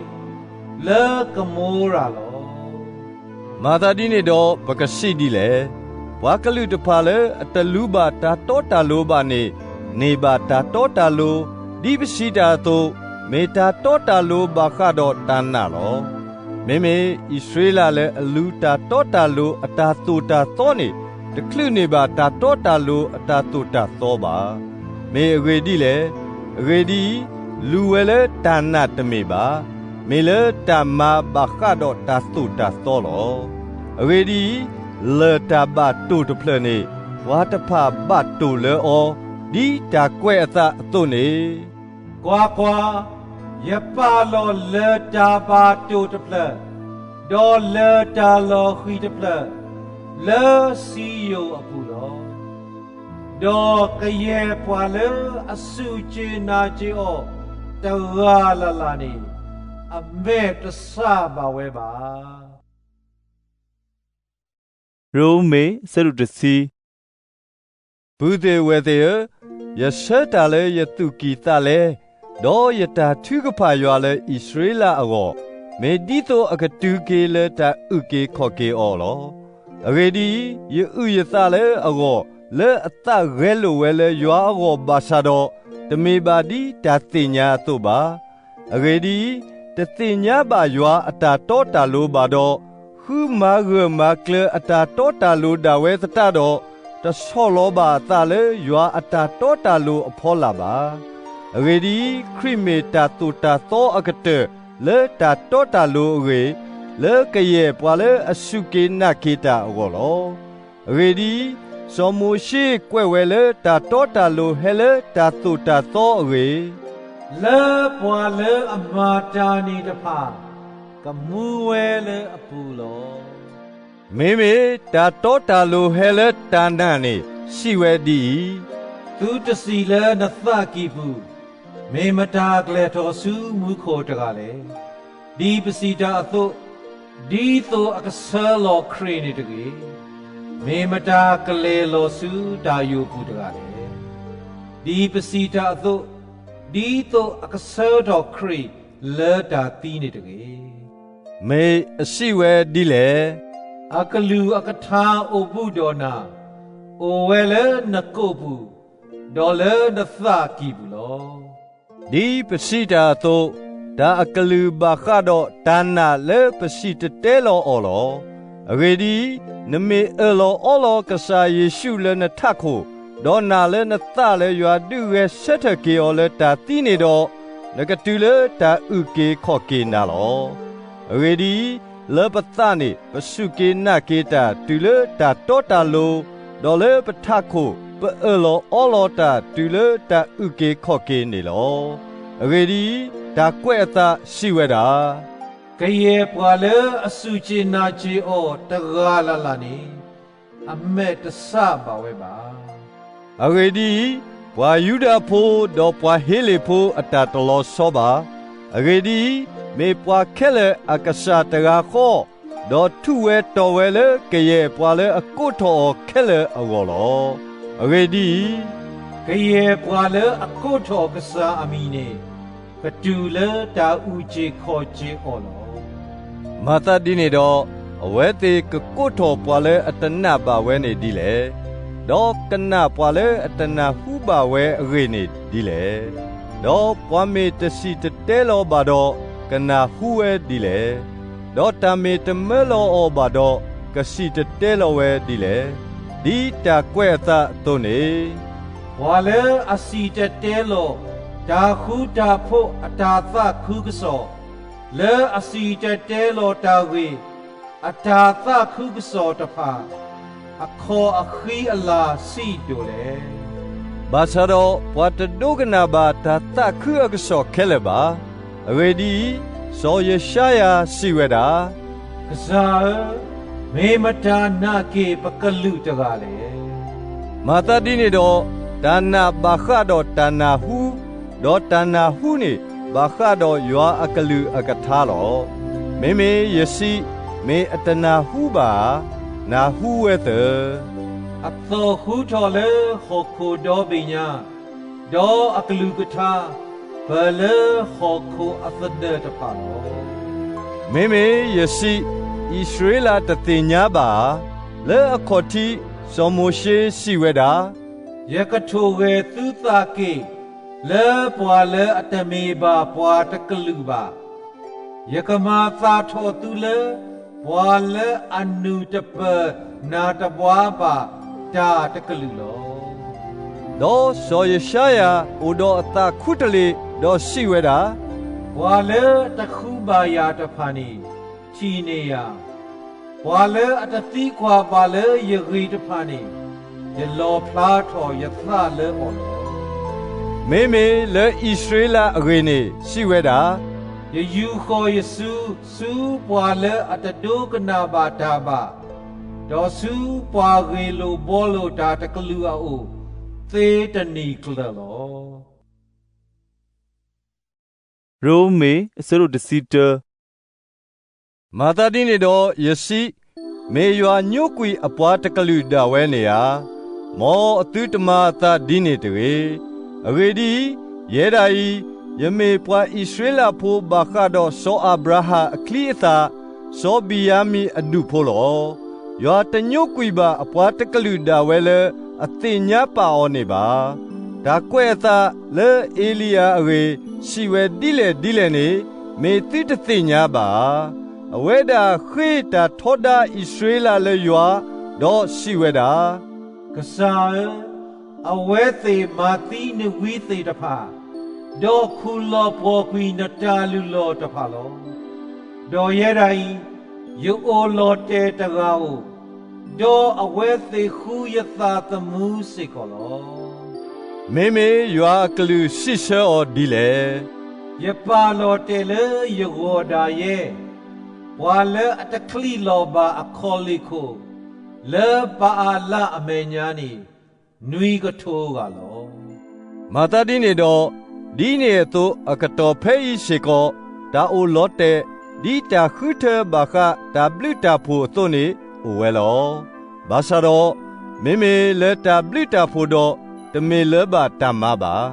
လၢကမိရၤလီၤ. မၤသးဒ်န့ၣ်ဒီး ပကစံးဒ်လဲၣ်. ပှၤကလုာ်တဖၣ်လၢအတလူၤဘၣ်တၢ်တီတၢ်လိၤဘၣ်န့ၣ်, န့ၢ်ဘၣ်တၢ်တီတၢ်လိၤ, ဒ်ပစံးတၢ်အသိး, မ့ၢ်တၢ်တီတၢ်လိၤဘၣ်ဃးဒီးတၢ်နာ်လီၤ. မ့မ့ၢ်အံၣ်စရ့လးလၢအလူၤတၢ်တီတၢ်လိၤအတၢ်သိၣ်တၢ်သီန့ၣ်, တချုးန့ၢ်ဘၣ်တၢ်တီတၢ်လိၤအတၢ်သိၣ်တၢ်သီဘၣ်. မ့ၢ်အဂ့ၢ်ဒ်လဲၣ်. အဂ့ၢ်ဒ်အံၤ, လူၤဝဲလၢတၢ်နာ်တမ့ၢ်ဘၣ်, မ့ၢ်လၢတၢ်မၤဘၣ်ဃးဒီးတၢ်သိၣ်တၢ်သီလီၤ. အဂ့ၢ်ဒ်အံၤ, လၢၢ်တၢ်ဘၣ်တိၢ်တဖျၢၣ်န့ၣ်, ပှၤတဖၣ်ဘၣ်တိၢ်လၢအီၤ, ဒ်တၢ်ကွဲးအသးအသိးန့ၣ်, ကွၢ်ကွၢ်, ယပာ်လီၤလၢၢ်တၢ်ဘၣ်တိၢ်တဖျၢၣ်, ဒီးလၢၢ်တၢ်လီၤဃံၤတဖျၢၣ်, လၢစံယိၣ်အပူၤလီၤ. ဒီးကယဲၢ်ပှၤလၢအစူၢ်က့ၤနာ်က့ၤအီၤတဂၤလၢ်လၢ်န့ၣ်, အမဲာ်တဆှးဘၣ်ဝဲဘၣ်. ရိမ့ၤ အဆၢဒိၣ်တဆံ ပုၢ်သ့ၣ်ဝဲၢ်သ့ၣ်ဧၢ, ယဆၢတၢ်လၢယသူၣ်ကံၢ်သးလဲ, ဒီးယတၢ်ထုကဖၣ်ယွၤလၢအံၣ်စရ့လးအဂီၢ်, မ့ၢ်ဒ်သိးအကတုၤက့ၤလၢတၢ်အုၣ်က့ၤခီၣ်က့ၤအီၤလီၤ. အဂ့ၢ်ဒ်အံၤ, ယအုၣ်ယသးလၢအဂီၢ်, လၢအသးဂဲၤလိာ်ဝဲလၢယွၤအဂီၢ်ဘၣ်ဆၣ်ဒီး, တမ့ၢ်ဘၣ်ဒ်တၢ်သ့ၣ်ညါအသိးဘၣ်. အဂ့ၢ်ဒ်အံၤ, တသ့ၣ်ညါဘၣ်ယွၤအတၢ်တီတၢ်လိၤဘၣ်ဒီး, ဃုမၤဂၢၢ်မၤကျၢၤအတၢ်တီတၢ်လိၤဒၣ်ဝဲသတးဒီး, တဆီၣ်လီၤဘၣ်အသးလၢယွၤအတၢ်တီတၢ်လိၤအဖီလာ်ဘၣ်. အဂ့ၢ်ဒ်အံၤ, ခရံာ်မ့ၢ်တၢ်သိၣ်တၢ်သီအကတၢၢ်လၢတၢ်တီတၢ်လိၤအဂ့ၢ်, လၢကယဲၢ်ပှၤလၢအစူၢ်က့ၤနာ်က့ၤတၢ်အဂီၢ်လီၤ. အဂ့ၢ်ဒ်အံၤ, စီၤမိၤၡ့ကွဲးဝဲလၢတၢ်တီတၢ်လိၤဟဲလၢတၢ်သိၣ်တၢ်သီအဂ့ၢ်, လၢပှၤလၢအမၤတၢ်န့ၣ်တဖၣ် ကမူဝဲလၢအပူၤလီၤ. မ့မ့ၢ်တၢ်တီတၢ်လိၤဟဲလၢတၢ်နာ်န့ၣ် စံးဝဲဒ်အံၤ, သုတစံးလၢနသးကံၢ်ပူၤ, မ့ၢ်မတၤကလဲၤထီၣ်ဆူမူခိၣ်တဂၤလဲၣ်. ဒ်ပစံးတၢ်အသိး, ဒ်သိးအကဆှၢလီၤခရံာ်န့ၣ်တဂ့ၤ, မ့ၢ်မတၤကလဲၤလီၤဆူတၢ်ယိာ်ပူၤတဂၤလဲၣ်. ဒ်ပစံးတၢ်အသိး, ဒ်သိးအကဆှၢထီၣ်ခရံာ်လၢတၢ်သံန့ၣ်တဂ့ၤ. မ့ၢ်အစံးဝဲဒ်လဲၣ်. အကလုၢ်အကထါအိၣ်ဘူးဒီးနၤ, အိၣ်ဝဲလၢနကိာ်ပူၤ, ဒီးလၢနသးကံၢ်ပူၤလီၤ. ဒ်ပစံးတၢ်အသိး, တၢ်အကလုၢ်ဘၣ်ဃးဒီးတၢ်နာ်လၢပစံၣ်တဲၤတဲလီၤအီၤလီၤ. အဂ့ၢ်ဒ်အံၤ, နမ့ၢ်အၢၣ်လီၤအီလီၤကစၢ်ယ့ၣ်ၡူးလၢနထးခိၣ်, ဒီးနာ်လၢနသးလၢယွၤဒုးဂဲၤဆၢထၢၣ်က့ၤအီၤလၢတၢ်သံန့ၣ်ဒီး, နကတုၤလၢတၢ်အုၣ်က့ၤခီၣ်က့ၤနၤလီၤ. အဂ့ၢ်ဒ်အံၤ, လၢပသးန့ၣ် ပစူၢ်က့ၤနာ်က့ၤတၢ်တုၤလၢတၢ်တီတၢ်လိၤ, ဒီးလၢပထးခိၣ် ပအၢၣ်လီၤအီလီၤတၢ်တုၤလၢတၢ်အုၣ်က့ၤခီၣ်က့ၤန့ၣ်လီၤ. အဂ့ၢ်ဒ်အံၤ, တၢ်ကွဲးအသးစံးဝဲဒၣ်, ကယဲၢ်ပှၤလၢအစူၢ်က့ၤနာ်က့ၤအီၤတဂၤလၢ်လၢ်န့ၣ်, အမဲာ်တဆှးဘၣ်ဝဲဘၣ်. အဂ့ၢ်ဒ်အံၤ, ပှၤယူဒၤဖိဒီးပှၤဟ့လ့ၣ်ဖိအတၢ်တလီၤဆီဘၣ်. အဂ့ၢ်ဒ်အံၤ, မ့ၢ်ပှၤခဲလၢာ်အကစၢ်တဂၤဃီ, ဒီးထူးဝဲတီၢ်ဝဲလၢကယဲၢ်ပှၤလၢအကိးထီၣ်အီၤခဲလၢာ်အဂီၢ်လီၤ. အဂ့ၢ်ဒ်အံၤ, ကယဲၢ်ပှၤလၢအကိးထီၣ်ကစၢ်အမံၤန့ၣ်, ကတုၤလၢတၢ်အုၣ်က့ၤခီၣ်က့ၤအီၤလီၤ. မၤသးဒ်န့ၣ်ဒီး, အဝဲသ့ၣ်ကကိးထီၣ်ပှၤလၢအတနာ်ဘၣ်ဝဲန့ၣ်ဒ်လဲၣ်. ဒီးကနာ်ပှၤလၢအတနၢ်ဟူဘၣ်ဝဲအဂ့ၢ်န့ၣ်ဒ်လဲၣ်. ဒီးပှၤမ့ၢ်တစံၣ်တဲၤတဲလီၤဘၣ်ဒီး, ကနၢ်ဟူဝဲဒ်လဲၣ်. ဒီးတၢ်မ့ၢ်တမၢလီၤအီၤဘၣ်ဒီး, ကစံၣ်တဲၤတဲလီၤဝဲဒ်လဲၣ်. ဒ်တၢ်ကွဲးအသးအသိးန့ၣ်, ပှၤလၢအစံၣ်တဲၤတဲလီၤတၢ်ဃူတၢ်ဖိးအတၢ်သးခုကစီၣ်, လၢအစံၣ်တဲၤတဲလီၤတၢ်ဂ့ၤ အတၢ်သးခုကစီၣ်တဖၣ်, အခီၣ်အဃံအလၤဆံးဒိၣ်လဲၣ်. ဘၣ်ဆၣ်ဒီးပှၤတဒိကနၣ်ဘၣ်တၢ်သးခုအကစီၣ်ခဲလၢာ်ဘၣ်. အဂ့ၢ်ဒ်အံၤ, စီၤယၡါယၤစံးဝဲဒၣ်, ကစၢ်ဧၢ, မ့ၢ်မတၤနာ်က့ၤပကလုာ်တဂၤလဲၣ်. မၤသးဒ်န့ၣ်ဒီး, တၢ်နာ်ဘၣ်ဃးဒီးတၢ်နၢ်ဟူ, ဒီးတၢ်နၢ်ဟူန့ၣ်ဘၣ်ဃးဒီးယွၤအကလုၢ်အကထါလီၤ. မ့မ့ၢ်ယစံး, မ့ၢ်အတနၢ်ဟူဘၣ်ဧါ. နၢ်ဟူဝဲသၢၣ်. အသီၣ်ဟူထီၣ်လၢဟီၣ်ခိၣ်ဒီဘ့ၣ်ညါ, ဒီးအကလုၢ်ကထါ ပၢၢ်လၢဟီၣ်ခိၣ်အသနၢၣ်တဖၣ်လီၤ. မ့မ့ၢ်ယစံး, အံၣ်စရ့လးတသ့ၣ်ညါဘၣ်ဧါ. လၢအခီၣ်ထံးစီၤမိၤၡ့စံးဝဲဒၣ်, ယကထိၣ်ဂဲၤသုသးက့ၤ လၢပှၤလၢအတမ့ၢ်ဘၣ်ပှၤတကလုာ်ဘၣ်. ယကမၤသၣ်ထီၣ်သုလၢ ပှၤလၢအနုၢ်တပၢၢ်နၢ်တဘှါဘၣ်တၢ်တကလုာ်လီၤ. ဒီးစီၤယၡါယၤအိၣ်ဒီးအသးခူတလ့ၢ်, ဒီးစံးဝဲဒၣ်, ပှၤလၢအတဃုဘၣ်ယၤတဖၣ်န့ၣ် ထံၣ်န့ၢ်ယၤ, ပှၤလၢအတသံကွၢ်ဘၣ်လၢယဂ့ၢ်တဖၣ်န့ၣ်, ယလီၣ်ဖျါထီၣ်ယသးလၢအီၤလီၤ. မ့မ့ၢ်လၢအံၣ်စရ့လးအဂ့ၢ်န့ၣ် စံးဝဲဒၣ်, ယယူာ်ဃီၤယစု ဆူပှၤလၢအတဒိကနၣ်ဘၣ်တၢ်ဘၣ်, ဒီးဆူပှၤဂ့ၢ်လိာ်ဘှီလိာ်တၢ်တကလုာ်အအိၣ် သ့တနံၤကျၢၤလီၤ. ရိမ့ၤ အဆၢဒိၣ်တဆံတၢ. မၤသးဒ်န့ၣ်ဒီးယစံး, မ့ၢ်ယွၤညိကွံာ်အပှၤတကလုာ်ဒၣ်ဝဲန့ၣ်ဧါ. မ်အသုတမၤအသးဒ်န့ၣ်တဂ့ၤ. အဂ့ၢ်ဒ်အံၤ, ယဲဒၣ်အံၤ, ယမ့ၢ်ပှၤအံၣ်စရ့လးဖိဘၣ်ဃးဒီးစီၤအၤဘြၤဟၣ်အချံအသၣ်, စီၤဘံၣ်ယၤမံၣ်အဒူၣ်ဖိလီၤ. ယွၤတညိကွံာ်ဘၣ်အပှၤတကလုာ်ဒၣ်ဝဲလၢအသ့ၣ်ညါပာ်အီၤန့ၣ်ဘၣ်. တၢ်ကွဲးအသးလၢအ့လံယၤအဂ့ၢ် စံးဝဲဒ်လဲၣ်ဒ်လဲၣ်န့ၣ် မ့ၢ်သုတသ့ၣ်ညါဘၣ်ဧါ. အဝဲဒၣ်ဃ့တၢ်ထီဒါအံၣ်စရ့လးလၢယွၤ, ဒီးစံးဝဲဒၣ်, ကစၢ်ဧၢ, အဝဲသ့ၣ်မၤသံနဝံသ့ၣ်တဖၣ်, ဒီးခူၣ်လီၤပှီၢ်ကွံာ်နတၢ်လုၢ်လီၢ်တဖၣ်လီၤ. ဒီးယဲဒၣ်အံၤ, ယအိၣ်လီၤတဲာ်တဂၤဧိၤ, ဒီးအဝဲသ့ၣ်ဃုယသးသမူစ့ၢ်ကီးလီၤ. မ့မ့ၢ်ယွၤအကလုၢ်စံးဆၢအီၤဒ်လဲၣ်. ယပာ်လီၤတဲာ်လၢယဂီၢ်ဒၣ်ယဲ, ပှၤလၢအတချံးလီၤဘၣ်အခီၣ်လ့ၣ်ခိၣ်, လၢပအၤလးအမဲာ်ညါန့ၣ် နွံကထိဂၤလီၤ. မၤသးဒ်န့ၣ်ဒီး, ဒ်န့ၣ်အသိးအကတီၢ်ဖဲအံၤစ့ၢ်ကီး, တၢ်အိၣ်လီၤတဲာ် ဒ်တၢ်ဃုထၢဘၣ်ဃးတၢ်ဘျုးတၢ်ဖှိၣ်အသိးန့ၣ်အိၣ်ဝဲလီၤ. ဘၣ်ဆၣ်ဒီး, မ့မ့ၢ်လၢတၢ်ဘျုးတၢ်ဖှိၣ်ဒီး, တမ့ၢ်လၢၤဘၣ်တၢ်မၤဘၣ်.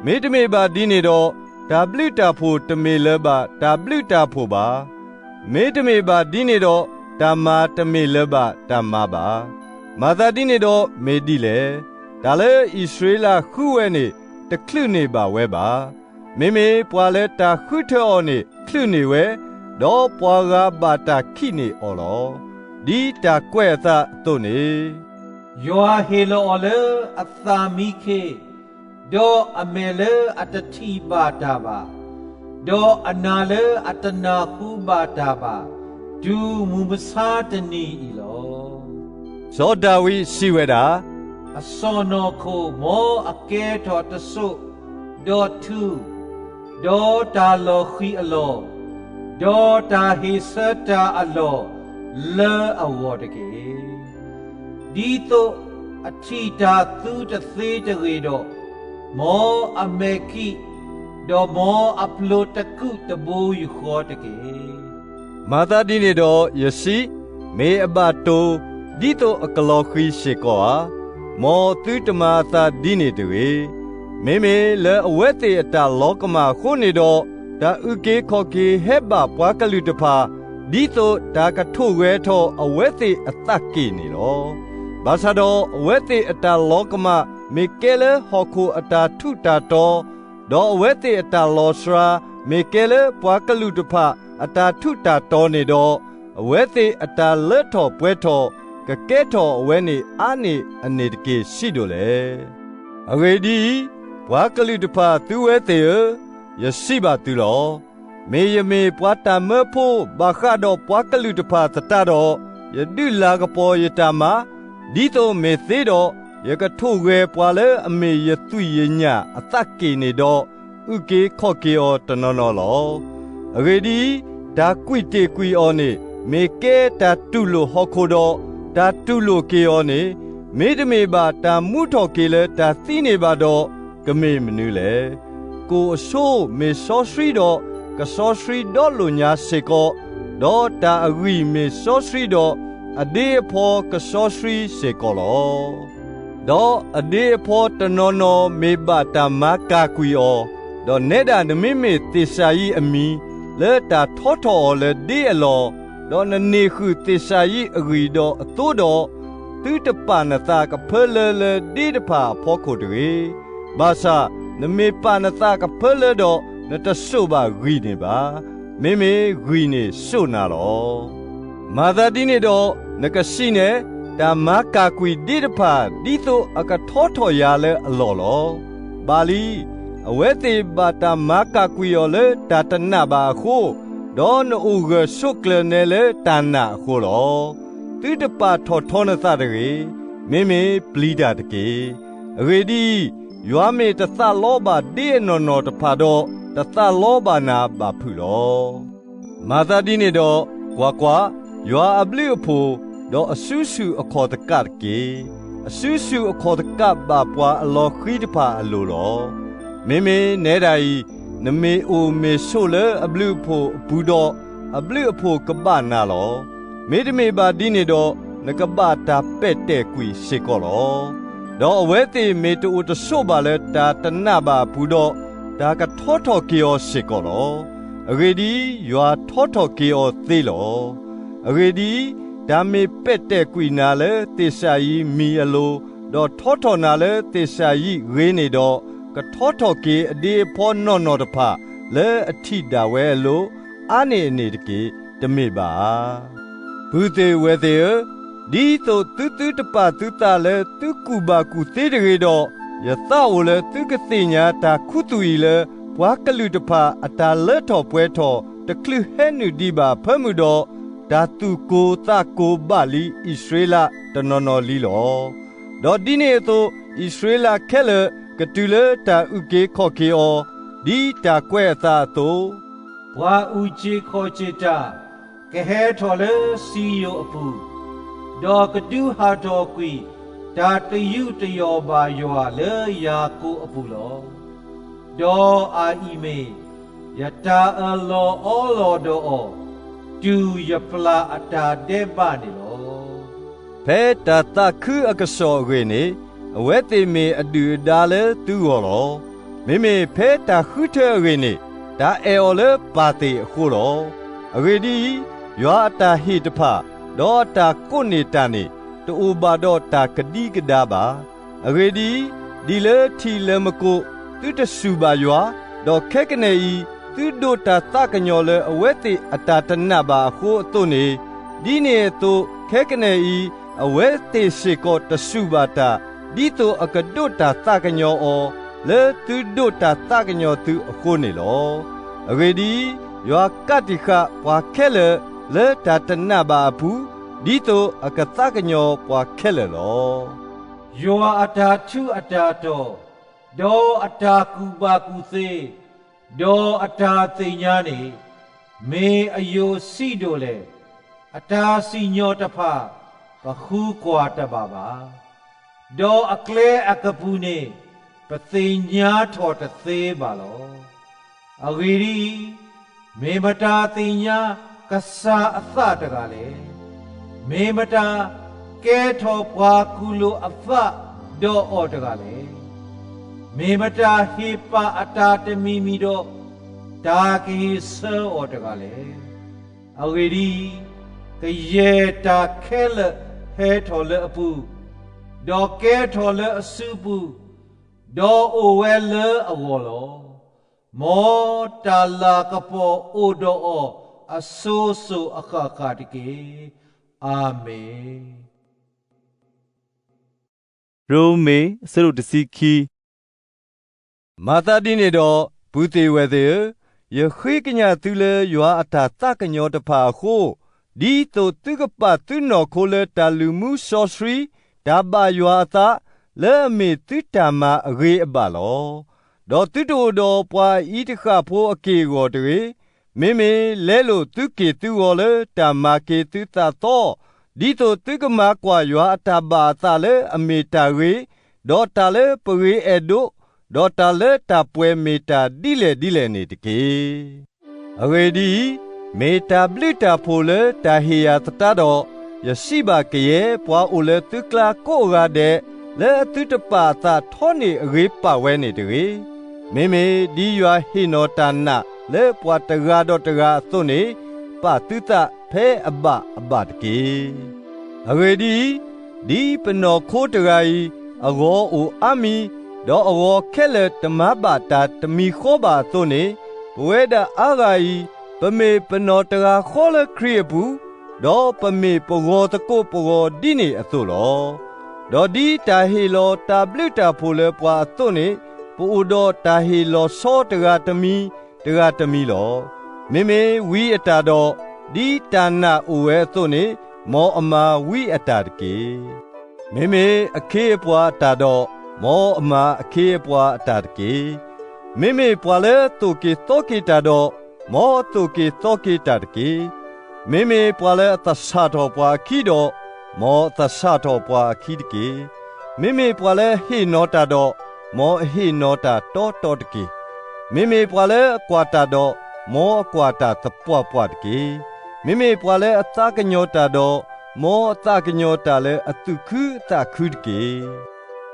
မ့တမ့ၢ်ဘၣ်ဒ်န့ၣ်ဒီး, တၢ်ဘျုးတၢ်ဖှိၣ်တမ့ၢ်လၢၤဘၣ်တၢ်ဘျုးတၢ်ဖှိၣ်ဘၣ်. မ့တမ့ၢ်ဘၣ်ဒ်န့ၣ်ဒီး, တၢ်မၤတမ့ၢ်လၢၤဘၣ်တၢ်မၤဘၣ်. မၤသးဒ်န့ၣ်ဒီးမ့ၢ်ဒ်လဲၣ်. တၢ်လၢအံၣ်စရ့လးဃုဝဲန့ၣ် တချုးန့ၢ်ဘၣ်ဝဲဘၣ်. မ့မ့ၢ်ပှၤလၢတၢ်ဃုထၢအီၤန့ၣ်ချုးန့ၢ်ဝဲ, ဒီးပှၤဂၤဘၣ်တၢ်ခံးန့ၢ်အီၤလီၤ. ဒ်တၢ်ကွဲးအသးအသိးန့ၣ် ယွၤဟ့ၣ်လီၤအီၤလၢအသးမံခ့, ဒီးအမဲာ်လၢအတထံၣ်ဘၣ်တၢ်ဘၣ်, ဒီးအနၢ်လၢအတနၢ်ဟူဘၣ်တၢ်ဘၣ်, တုၤမုၢ်မဆါတနံၤအံၤလီၤ. စီၤဒၤဝံးစံးဝဲဒၣ်, အစီၢ်နီၤခိၣ်မ်အကဲထီၣ်တစိၢ်, ဒီးထူ, ဒီးတၢ်လီၤဃံၤအလီၢ်, ဒီးတၢ်ဟ့ၣ်ဆၢတၢ်အလီၢ်လၢအဂီၢ်တက့ၢ်. ဒ်သိးအထံၣ်တၢ်သူတသ့တဂ့ၤဒီး, မ်အမဲာ်ကံး, ဒီးမ်အပျိာ်တကူးတဘိယူၢ်ဃီတက့ၢ်. မၤသးဒ်န့ၣ်ဒီးယစံး, မ့ၢ်အဘၣ်တိၢ်, ဒ်သိးအကလီၤဃံၤစ့ၢ်ကီးဧါ. မ်သုတမၤအသးဒ်န့ၣ်တဂ့ၤ. မ့မ့ၢ်လၢအဝဲသ့ၣ်အတၢ်လီၤကမၣ်အဃိန့ၣ်ဒီး, တၢ်အုၣ်က့ၤခီၣ်က့ၤဟဲဘၣ်ပှၤကလုာ်တဖၣ်, ဒ်သိးတၢ်ကထိၣ်ဂဲၤထီၣ်အဝဲသ့ၣ်အသးက့ၢ်န့ၣ်လီၤ. ဘၣ်ဆၣ်ဒီးအဝဲသ့ၣ်အတၢ်လီၤကမၣ်မ့ၢ်ကဲလၢဟီၣ်ခိၣ်အတၢ်ထူးတၢ်တီၤ, ဒီးအဝဲသ့ၣ်အတၢ်လီၤစှၤမ့ၢ်ကဲလၢပှၤကလုာ်တဖၣ်အတၢ်ထူးတၢ်တီၤန့ၣ်ဒီး, အဝဲသ့ၣ်အတၢ်လၢထီၣ်ပှဲၤထီၣ်ကကဲထီၣ်အဝဲန့ၣ်အါန့ၢ်အန့ၣ်တက့ၢ်စံးဒိၣ်လဲၣ်. အဂ့ၢ်ဒ်အံၤ, ပှၤကလုာ်တဖၣ်သုဝဲသ့ၣ်ဧၢ, ယစံးဘၣ်သုလီၤ. မ့ၢ်ယမ့ၢ်ပှၤတၢ်မၢဖိဘၣ်ဃးဒီးပှၤကလုာ်တဖၣ်သတးဒီး, ယဒုးလၤကပီၤယတၢ်မၤ, ဒ်သိးမ့ၢ်သ့ဒီး, ယကထိၣ်ဂဲၤပှၤလၢအမ့ၢ်ယသွံၣ်ယညၣ်အသးက့ၢ်န့ၣ်ဒီး, အုၣ်က့ၤခီၣ်က့ၤအီၤတနီၤနီၤလီၤ. အဂ့ၢ်ဒ်အံၤ, တၢ်ကွံာ်တ့ၢ်ကွံာ်အီၤန့ၣ် မ့ၢ်ကဲတၢ်တူၢ်လိာ်ဟီၣ်ခိၣ်ဒီး, တၢ်တူၢ်လိာ်က့ၤအီၤန့ၣ် မ့တမ့ၢ်ဘၣ်တၢ်မူထီၣ်က့ၤလၢတၢ်သံန့ၣ်ဘၣ်ဒီး, ကမ့ၢ်မနုၤလဲၣ်. ကိၣ်အဆိမ့ၢ်စီဆှံဒီး, ကစီဆှံဒီလိာ်ညါစ့ၢ်ကီး, ဒီးတၢ်အဂံၢ်မ့ၢ်စီဆှံဒီး, အဒ့အဖီကစီဆှံစ့ၢ်ကီးလီၤ. ဒီးအဒ့အဖီတနီၤနီၤမ့ၢ်ဘၣ်တၢ်မၤကၢ်ကွံာ်အီၤ, ဒီးနဲဒၣ်နမ့မ့ၢ်သ့ၣ်စၤယံးအမံၤ လၢတၢ်ထီထီၣ်အီၤလၢဒ့အလီၢ်, ဒီးနန့ၢ်ဃုာ်သ့ၣ်စၤယံးအဂံၢ်ဒီးအသိဒီး, သုတပာ်နသးကဖၢလၢလၢဒ့တဖၣ်အဖီခိၣ်တဂ့ၤ. ဘၣ်ဆၣ်နမ့ၢ်ပာ်နသးကဖၢလၢဒီး, နတစိာ်ဘၣ်ဂံၢ်န့ၣ်ဘၣ်. မ့မ့ၢ်ဂံၢ်န့ၣ်စိာ်နၤလီၤ. မၤသးဒ်န့ၣ်ဒီး, နကစံးန့ၣ်, တၢ်မၤကၢ်ကွံာ်ဒ့တဖၣ် ဒ်သိးအကထီထီၣ်ယၤလၢအလီၢ်လီၤ. ဘၣ်လံ, အဝဲသ့ၣ်ဘၣ်တၢ်မၤကၢ်ကွံာ်အီၤလၢတၢ်တနာ်ဘၣ်အဃိ, ဒီးနအိၣ်ဂၢၢ်ဆိးကျၢၤနဲလၢတၢ်နာ်အဃိလီၤ. သုတပာ်ထီၣ်ထီနသးတဂ့ၤ. မ့မ့ၢ်ပျံၤတၢ်တက့ၢ်. အဂ့ၢ်ဒ်အံၤ, ယွၤမ့ၢ်တသးလီဘၣ်ဒ့အနီၢ်နီၢ်တဖၣ်ဒီး, တသးလီဘၣ်နၤဘၣ်ဖုးလီၤ. မၤသးဒ်န့ၣ်ဒီး, ကွၢ်ကွၢ်, ယွၤအဘျုးအဖှိၣ်, ဒီးအစုဆူၣ်အခီၣ်သကးတက့ၢ်. အစုဆူၣ်အခီၣ်သကးဘၣ်ပှၤအလီၤဃံၤတဖၣ်အလိၤလီၤ. မ့မ့ၢ်နဲဒၣ်အံၤ, နမ့ၢ်အိၣ်မ့ၢ်ဆိးလၢအဘျုးအဖှိၣ်အပူၤဒီး, အဘျုးအဖှိၣ်ကဘၣ်နၤလီၤ. မ့တမ့ၢ်ဘၣ်ဒ်န့ၣ်ဒီး, နကဘၣ်တၢ်ပဲာ်တဲာ်ကွံာ်စ့ၢ်ကီးလီၤ. ဒီးအဝဲသ့ၣ်မ့ၢ်တအိၣ်တဆိးဘၣ်လၢတၢ်တနာ်ဘၣ်အပူၤဒီး, တၢ်ကထီထီၣ်က့ၤအီၤစ့ၢ်ကီးလီၤ. အဂ့ၢ်ဒ်အံၤ, ယွၤထီထီၣ်က့ၤအီၤသ့လီၤ. အဂ့ၢ်ဒ်အံၤ, တၢ်မ့ၢ်ပဲာ်တဲာ်ကွံာ်နၤလၢသ့ၣ်စၤယံးမံၤအလိၤ, ဒီးထီထီၣ်နၤလၢသ့ၣ်စၤယံးဂ့ၤန့ၣ်ဒီး, ကထီထီၣ်က့ၤအဒ့အဖီနီၢ်နီၢ်တဖၣ် လၢအထံၣ်ဒၣ်ဝဲအလိၤ, အါန့ၢ်အန့ၣ်တက့ၢ်, တမ့ၢ်ဘၣ်ဧါ. ပုၢ်သ့ၣ်ဝဲၢ်သ့ၣ်ဧၢ, ဒ်သိးသုသုတပာ်သုသးလၢသုကူၣ်ဘၣ်ကူၣ်သ့တဂ့ၤဒီး, ယသးအိၣ်လၢသုကသ့ၣ်ညါတၢ်ခူသူၣ်အံၤလၢ, ပှၤကလုာ်တဖၣ်အတၢ်လၢထီၣ်ပှဲၤထီၣ်တချုးဟဲနုာ်ဒံးဘၣ်အဖၢမုၢ်ဒီး, တၢ်သူၣ်ကိၢ်သးကိၢ်ဘၣ်လံအံၣ်စရ့လးတနီၤနီၤလံလီၤ. ဒီးဒ်န့ၣ်အသိး, အံၣ်စရ့လးခဲလၢာ် ကတုၤလၢတၢ်အုၣ်က့ၤခီၣ်က့ၤအီၤ, ဒ်တၢ်ကွဲးအသးအသိး, ပှၤအုၣ်က့ၤခီၣ်က့ၤတၢ် ကဟဲထီၣ်လၢစံယိၣ်အပူၤ, ဒီးကဒုးဟးထီၣ်ကွံာ် တၢ်တယူးတယီၣ်ဘၣ်ယွၤလၢယၤကိာ်အပူၤလီၤ. ဒီးအအံၤမ့ၢ်ယတၢ်အၢၣ်လီၤအီလီၤဒီးအီၤ, တုၤယပျၢ်အတၢ်ဒဲးဘးန့ၣ်လီၤ. ဖဲတၢ်သးခုအကစီၣ်အဂ့ၢ်န့ၣ်, အဝဲသ့ၣ်မ့ၢ်အဒုၣ်အဒါလၢသုဂီၢ်လီၤ. မ့မ့ၢ်ဖဲတၢ်ဃုထၢအဂ့ၢ်န့ၣ်, တၢ်အဲၣ်အီၤလၢပၢ်သ့ၣ်အဃိလီၤ. အဂ့ၢ်ဒ်အံၤ, ယွၤအတၢ်ဟ့ၣ်တဖၣ်, ဒီးအတၢ်ကိးန့ၢ်တၢ်န့ၣ်, တအိၣ်ဘၣ်ဒီးတၢ်ကဒံကဒါဘၣ်. အဂ့ၢ်ဒ်အံၤ, ဒ်လၢထံးလၢမကိး, သုတစူၢ်ဘၣ်ယွၤ, ဒီးခဲကနံၣ်အံၤ, သုဒိးတၢ်သးကညီၤလၢအဝဲသ့ၣ်အတၢ်တနာ်ဘၣ်အဃိအသိးန့ၣ်, ဒ်န့ၣ်အသိးခဲကနံၣ်အံၤ, အဝဲသ့ၣ်စ့ၢ်ကီးတစူၢ်ဘၣ်တၢ်, ဒ်သိးအကဒိးတၢ်သးကညီၤအီၤ, လၢသုဒိးတၢ်သးကညီၤသုအဃိန့ၣ်လီၤ. အဂ့ၢ်ဒ်အံၤ, ယွၤကးတံာ်ဃာ်ပှၤခဲလၢာ်လၢတၢ်တနာ်ဘၣ်အပူၤ, ဒ်သိးအကသးကညီၤပှၤခဲလၢာ်လီၤ. ယွၤအတၢ်ထူးအတၢ်တီၤ, ဒီးအတၢ်ကူၣ်ဘၣ်ကူၣ်သ့, ဒီးအတၢ်သ့ၣ်ညါန့ၣ်, မ့ၢ်အယိာ်ဆံးဒိၣ်လဲၣ်. အတၢ်စံၣ်ညီၣ်တဖၣ် ပဃုကွၢ်တဘၣ်ဘၣ်, ဒီးအကျဲအကပူၤန့ၣ် ပသ့ၣ်ညါထီၣ်တသ့ဘၣ်လီၤ. အဂ့ၢ်ဒ်အံၤ, မ့ၢ်မတၤသ့ၣ်ညါကစၢ်အသးတဂၤလဲၣ်. မ့ၢ်မတၤကဲထီၣ်ပှၤကူၣ်လိာ်အသးဒီးအီၤတဂၤလဲၣ်. မ့ၢ်မတၤဟ့ၣ်ပာ်အတၢ်တမံၤမံၤဒီး တၢ်ကဟ့ၣ်ဆၢအီၤတဂၤလဲၣ်. အဂ့ၢ်ဒ်အံၤ, ကယဲၢ်တၢ်ခဲလၢာ်ဟဲထီၣ်လၢအပူၤ, ဒီးကဲထီၣ်လၢအစုပူၤ, ဒီးအိၣ်ဝဲလၢအဂီၢ်လီၤ. မ်တၢ်လၤကပီၤအိၣ်ဒီးအီၤအစိၤစိၤအဃၣ်ဃၣ်တက့ၢ်. အၤမ့ၣ်. ရိမ့ၤ အဆၢဒိၣ်တဆံခံ. မၤသးဒ်န့ၣ်ဒီး, ပုၢ်သ့ၣ်ဝဲၢ်သ့ၣ်ဧၢ, ယဃ့ကညးသုလၢယွၤအတၢ်သးကညီၤတဖၣ်အဃိ, ဒ်သိးသုကပာ်သုနီၢ်ခိလၢတၢ်လုၢ်မူစီဆှံ, တၢ်ဘၣ်ယွၤအသး, လၢအမ့ၢ်သုတၢ်မၤအဂ့ၤအဘၣ်လီၤ. ဒီးသုတအိၣ်ဒီးပှၤအအံၤတဃၣ်ဖိအက့ၢ်အဂီၤတဂ့ၤ. မ့မ့ၢ်လဲလိာ်သုက့ၢ်သုဂီၤလၢတၢ်မၤက့ၤသုသးသီ, ဒ်သိးသုကမၤကွၢ်ယွၤအတၢ်ဘၣ်အသးလၢအမ့ၢ်တၢ်ဂ့ၤ, ဒီးတၢ်လၢပဂ့ၤအဲၣ်ဒိး, ဒီးတၢ်လၢတၢ်ပှဲၤမ့ၢ်တၢ်ဒ်လဲၣ်ဒ်လဲၣ်န့ၣ်တက့ၢ်. အဂ့ၢ်ဒ်အံၤ, မ့ၢ်တၢ်ဘျုးတၢ်ဖှိၣ်လၢတၢ်ဟ့ၣ်ယၤသတးဒီး, ယစံးဘၣ်ကယဲၢ်ပှၤအိၣ်လၢသုကျါကိးဂၤဒဲး, လၢအသုတပာ်အသးထီန့ၢ်အဂ့ၤပာ်ဝဲန့ၣ်တဂ့ၤ. မ့မ့ၢ်ဒ်ယွၤဟ့ၣ်နီၤတၢ်နာ်လၢပှၤတဂၤဒီးတဂၤအသိးန့ၣ်, ပာ်သုသးဖဲအဘၣ်အဘၣ်တက့ၢ်. အဂ့ၢ်ဒ်အံၤ, ဒ်ပနီၢ်ခိတဂၤအံၤ, အဂီၤအိၣ်အါမံၤ, ဒီးအဂီၤခဲလၢာ်တမၤဘၣ်တၢ်တမံၤဃီဘၣ်အသိးန့ၣ်, ပဝဲဒၣ်အါဂၤအံၤ, ပမ့ၢ်ပနီၢ်တဂၤဃီလၢခရံာ်အပူၤ, ဒီးပမ့ၢ်ပဂီၤသကိးပဂီၤဒ်န့ၣ်အသိးလီၤ. ဒီးဒ်တၢ်ဟ့ၣ်လီၤတၢ်ဘျုးတၢ်ဖှိၣ်လၢပှၤအသိးန့ၣ်, ပအိၣ်ဒီးတၢ်ဟ့ၣ်လီၤဆီတဂၤတမံၤ, တဂၤတမံၤလီၤ. မ့မ့ၢ်ဝံအတၢ်ဒီး, ဒ်တၢ်နာ်အိၣ်ဝဲအသိးန့ၣ်, မ်အမၤဝံအတၢ်တက့ၢ်. မ့မ့ၢ်အခ့အပှၤအတၢ်ဒီး, မ်အမၤအခ့အပှၤအတၢ်တက့ၢ်. မ့မ့ၢ်ပှၤလၢအသိၣ်က့ၤသီက့ၤတၢ်ဒီး, မ်အသိၣ်က့ၤသီက့ၤတၢ်တက့ၢ်. မ့မ့ၢ်ပှၤလၢအသဆၣ်ထီၣ်ပှၤအခံဒီး, မ်အသဆၣ်ထီၣ်ပှၤအခံတက့ၢ်. မ့မ့ၢ်ပှၤလၢအဟ့ၣ်နီၤတၢ်ဒီး, မ်အဟ့ၣ်နီၤတၢ်တီတီတက့ၢ်. မ့မ့ၢ်ပှၤလၢအကွၢ်တၢ်ဒီး, မ်အကွၢ်တၢ်သပှၢ်ပှၢ်တက့ၢ်. မ့မ့ၢ်ပှၤလၢအသးကညီၤတၢ်ဒီး, မ်အသးကညီၤတၢ်လၢအသူၣ်ခုသးခုတက့ၢ်.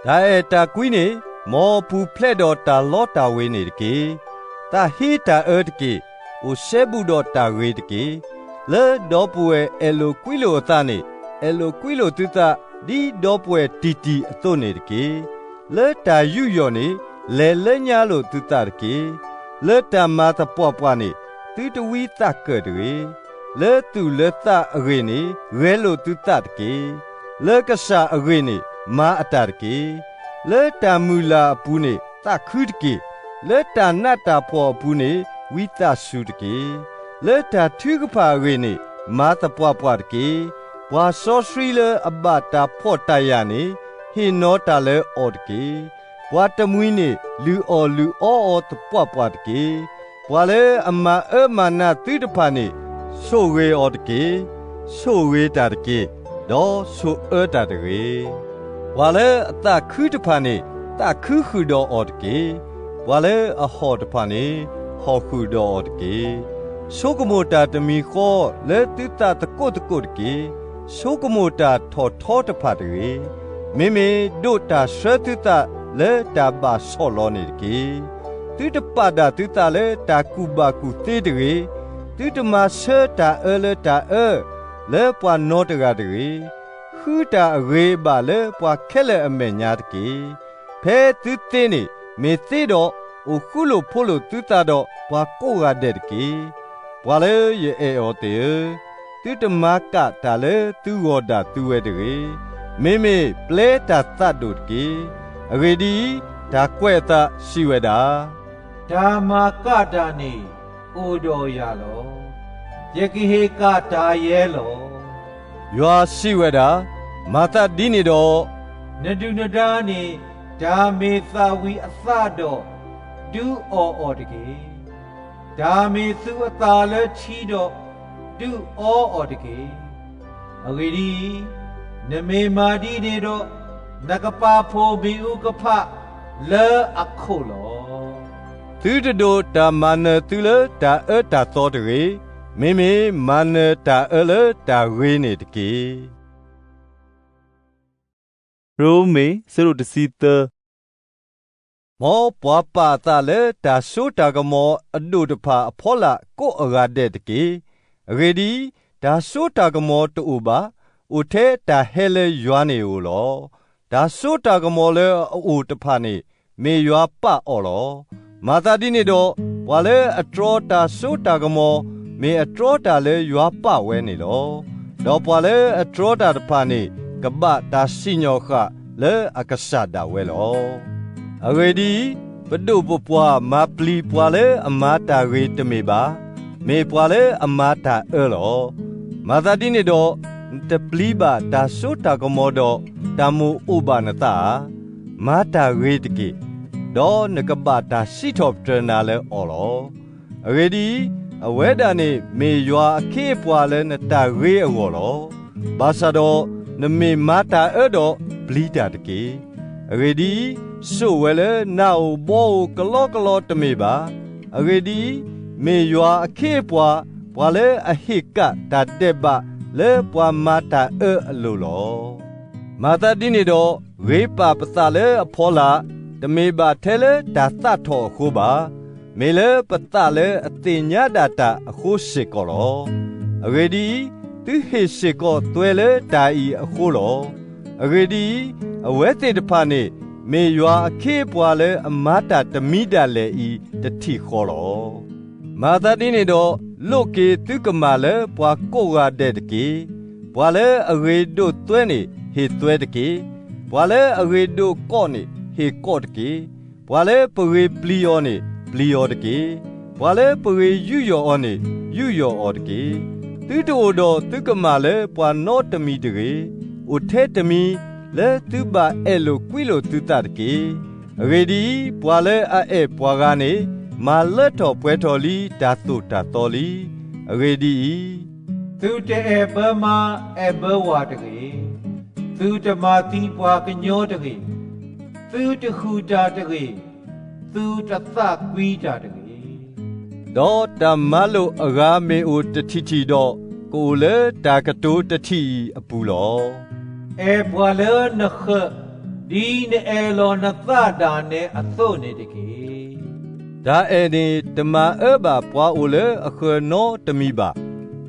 တၢ်အဲၣ်တၢ်ကွံန့ၣ်, မ်အပူၤဖျဲးဒီးတၢ်လီတၢ်ဝ့ၤန့ၣ်တက့ၢ်. သးဟ့တၢ်အၢတက့ၢ်. အိၣ်စဲဘူးဒီးတၢ်ဂ့ၤတက့ၢ်. လၢဒီပုၢ်ဝဲၢ်အဲၣ်လိာ်ကွံလိာ်အသးန့ၣ်, အဲၣ်လိာ်ကွံလိာ်သုသး, ဒ်ဒီပုၢ်ဝဲၢ်တံၢ်တံၢ်အသိးန့ၣ်တက့ၢ်. လၢတၢ်ယူးယီၣ်န့ၣ်, လဲၤလၢညါလိာ်သုသးတက့ၢ်. လၢတၢ်မၤသပှၢ်ပှၢ်န့ၣ်, သုတဝံသးကၢၣ်တဂ့ၤ. လၢသူၣ်လၢသးအဂ့ၢ်န့ၣ်, ဂဲၤလိာ်သုသးတက့ၢ်. လၢကစၢ်အဂ့ၢ်န့ၣ်, မၤအတၢ်တက့ၢ်. လၢတၢ်မုၢ်လၢ်အပူၤန့ၣ်, သးခုတက့ၢ်. လၢတၢ်နးတၢ်ဖှီၣ်အပူၤန့ၣ်, ဝံသးစူၤတက့ၢ်. လၢတၢ်ထုကဖၣ်အဂ့ၢ်န့ၣ်, မၤသပှၢ်ပှၢ်တက့ၢ်. ပှၤစီဆှံလၢအဘၣ်တၢ်ဖှီၣ်တၢ်ယာ်န့ၣ်, ဟ့ၣ်နီၤတၢ်လၢအီၤတက့ၢ်. ပှၤတမှံၤန့ၣ်, လုၢ်အီၣ်လုၢ်အီအီၤသပှၢ်ပှၢ်တက့ၢ်. ပှၤလၢအမၤအၢမၤနးသုတဖၣ်န့ၣ်, ဆိၣ်ဂ့ၤအီၤတက့ၢ်. ဆိၣ်ဂ့ၤတၢ်တက့ၢ်, ဒီးဆိၣ်အၢတၢ်တဂ့ၤ. ပှၤလၢအသးခုတဖၣ်န့ၣ်, သးခုဃုာ်ဒီးအီၤတက့ၢ်. ပှၤလၢအဟီၣ်တဖၣ်န့ၣ်, ဟီၣ်ဃုာ်ဒီးအီၤတက့ၢ်. ဆိကမိၣ်တၢ်တမံၤဃီလၢသုသးသကိးသကိးတက့ၢ်. ဆိကမိၣ်တၢ်ထီၣ်ထီတဖၣ်တဂ့ၤ. မ့မ့ၢ်ဒိးတၢ်ဆှၢသုသးလၢတၢ်ဘၣ်ဆီၣ်လီၤန့ၣ်တက့ၢ်. သုတပာ်ဒၣ်သုသးလၢတၢ်ကူၣ်ဘၣ်ကူၣ်သ့တဂ့ၤ. သုတမၤဆၢတၢ်အၢလၢတၢ်အၢ, လၢပှၤနီတဂၤတဂ့ၤ. ဃုတၢ်အဂ့ၤအဘၣ်လၢပှၤခဲလၢာ်အမဲာ်ညါတက့ၢ်. ဖဲသုသ့န့ၣ်, မ့ၢ်သ့ဒီး, အိၣ်ဃူလိာ်ဖိးလိာ်သုသးဒီးပှၤကိးဂၤဒဲးတက့ၢ်. ပှၤလၢယအဲၣ်အီၤသ့ၣ်ဧၢ, သုတမၤကၣ်တၢ်လၢသုဂီၢ်ဒၣ်သုဝဲတဂ့ၤ. မ့မ့ၢ်ပျဲတၢ်သးဒိၣ်တက့ၢ်. အဂ့ၢ်ဒ်အံၤ, တၢ်ကွဲးအသးစံးဝဲဒၣ်, တၢ်မၤကၣ်တၢ်န့ၣ်အိၣ်ဒီးယၤလီၤ. ယကဟ့ၣ်ကၣ်တၢ်ယဲလီၤ. ယွၤစံးဝဲဒၣ်, မၤသးဒ်န့ၣ်ဒီး, နဒုၣ်နဒါန့ၣ်, တၢ်မ့ၢ်သးဝံၤအသးဒီး, ဒုးအီၣ်အီၤတက့ၢ်. တၢ်မ့ၢ်သူၣ်အသးလၢထံဒီး, ဒုးအီအီၤတက့ၢ်. အဂ့ၢ်ဒ်အံၤ, နမ့ၢ်မၤဒ်န့ၣ်ဒီး, နကပာ်ဖှိၣ်မ့ၣ်အူကဖၣ်လၢအခိၣ်လီၤ. သုတဒိးတၢ်မၤနၢၤသုလၢတၢ်အၢတၢ်သီတဂ့ၤ. မ့မ့ၢ်မၤနၢၤတၢ်အၢလၢတၢ်ဂ့ၤန့ၣ်တက့ၢ်. ရိမ့ၤ အဆၢဒိၣ်တဆံသၢ. မ်ပှၤပာ်အသးလၢတၢ်စိတၢ်ကမီၤအဒိၣ်တဖၣ်အဖီလာ်ကိးအဂၤဒဲးတက့ၢ်. အဂ့ၢ်ဒ်အံၤ, တၢ်စိတၢ်ကမီၤတအိၣ်ဘၣ်, အိၣ်ထဲတၢ်ဟဲလၢယွၤန့ၣ်ဧိၤလီၤ. တၢ်စိတၢ်ကမီၤလၢအအိၣ်တဖၣ်န့ၣ် မ့ၢ်ယွၤပာ်အီၤလီၤ. မၤသးဒ်န့ၣ်ဒီး, ပှၤလၢအတြီတၢ်စိတၢ်ကမီၤ, မ့ၢ်အတြီတၢ်လၢယွၤပာ်ဝဲန့ၣ်လီၤ. ဒီးပှၤလၢအတြီတၢ်တဖၣ်န့ၣ် ကဘၣ်တၢ်စံၣ်ညီၣ်ဃာ်လၢအကစၢ်ဒၣ်ဝဲလီၤ. အဂ့ၢ်ဒ်အံၤ, ပဒိၣ်ပပှၢ်မၤပျံၤပှၤလၢအမၤတၢ်ဂ့ၤတမ့ၢ်ဘၣ်, မ့ၢ်ပှၤလၢအမၤတၢ်အၢလီၤ. မၤသးဒ်န့ၣ်ဒီး, နတပျံၤဘၣ်တၢ်စိတၢ်ကမီၤဒီးတၢ်မိၣ်အိၣ်ဘၣ်နသးဧါ. မၤတၢ်ဂ့ၤတက့ၢ်. ဒီးနကဘၣ်တၢ်စံးထီၣ်ပတြၢၤနၤလၢအီၤလီၤ. အဂ့ၢ်ဒ်အံၤ, အဝဲဒၣ်န့ၣ်မ့ၢ်ယွၤအခ့အပှၤလၢနတၢ်ဂ့ၤအဂီၢ်လီၤ. ဘၣ်ဆၣ်ဒီးနမ့ၢ်မၤတၢ်အၢဒီးပျံၤတၢ်တက့ၢ်. အဂ့ၢ်ဒ်အံၤ, စိာ်ဝဲလၢနၢ်ဧိၤဘီဧိၤကလီကလီတမ့ၢ်ဘၣ်. အဂ့ၢ်ဒ်အံၤ, မ့ၢ်ယွၤအခ့အပှၤ, ပှၤလၢအဟ့ၣ်ကၣ်တၢ်ဒဲးဘးလၢပှၤမၤတၢ်အၢအလိၤလီၤ. မၤသးဒ်န့ၣ်ဒီး, ဂ့ၤပာ်ပသးလၢအဖီလာ်, တမ့ၢ်ဘၣ်ထဲလၢတၢ်သးထီၣ်အဃိဘၣ်. မ့ၢ်လၢပသးလၢအသ့ၣ်ညါဒၣ်တၢ်အဃိစ့ၢ်ကီးလီၤ. အဂ့ၢ်ဒ်အံၤ, သုဟ့ၣ်စ့ၢ်ကီးသွဲလၢတၢ်အံၤအဃိလီၤ. အဂ့ၢ်ဒ်အံၤ, အဝဲသ့ၣ်တဖၣ်န့ၣ် မ့ၢ်ယွၤအခ့အပှၤလၢအမၤတၢ်တမံၤဒၣ်လဲာ်အံၤတထံၣ်ဃီလီၤ. မၤသးဒ်န့ၣ်ဒီး, လိးက့ၤသုကမၢ်လၢပှၤကိးဂၤဒဲးတက့ၢ်. ပှၤလၢအဂ့ၤဒိးသွဲန့ၣ်ဟ့ၣ်သွဲတက့ၢ်. ပှၤလၢအဂ့ၤဒိးကီးန့ၣ်ဟ့ၣ်ကီးတက့ၢ်. ပှၤလၢပဂ့ၤပျံၤအီၤန့ၣ်ပျံၤအီၤတက့ၢ်. ပှၤလၢပဂ့ၤယူးယီၣ်အီၤန့ၣ်ယူးယီၣ်အီၤတက့ၢ်. သုတအိၣ်ဒီးသုကမၢ်လၢပှၤနီတမံၤတဂ့ၤ. အိၣ်ထဲတမံၤလၢသုဘၣ်အဲၣ်လိာ်ကွံလိာ်သုသးတက့ၢ်. အဂ့ၢ်ဒ်အံၤ, ပှၤလၢအအဲၣ်ပှၤဂၤန့ၣ် မၤလၢထီၣ်ပှဲၤထီၣ်လံတၢ်သိၣ်တၢ်သီလံ. အဂ့ၢ်ဒ်အံၤ, သုတအဲၣ်ဘၢမါအဲၣ်ဘၢဝၤတဂ့ၤ. သုတမၤသံပှၤကညီတဂ့ၤ. သုတဟုၣ်တၢ်တဂ့ၤ. သုတသးကွံတၢ်တဂ့ၤ. ဒီးတၢ်မၤလိာ်အဂၤမ့ၢ်အိၣ်တထံၣ်ထံၣ်ဒီး, ကအိၣ်လၢတၢ်ကတိၤတထံၣ်အံၤအပူၤလီၤ. အဲၣ်ပှၤလၢနဃၢၤ, ဒ်နအဲၣ်လီၤနသးဒၣ်နဲအသိးန့ၣ်တက့ၢ်. တၢ်အဲၣ်န့ၣ်တမၤအၢဘၣ်ပှၤအိၣ်လၢအဃၢၤနီတမံၤဘၣ်.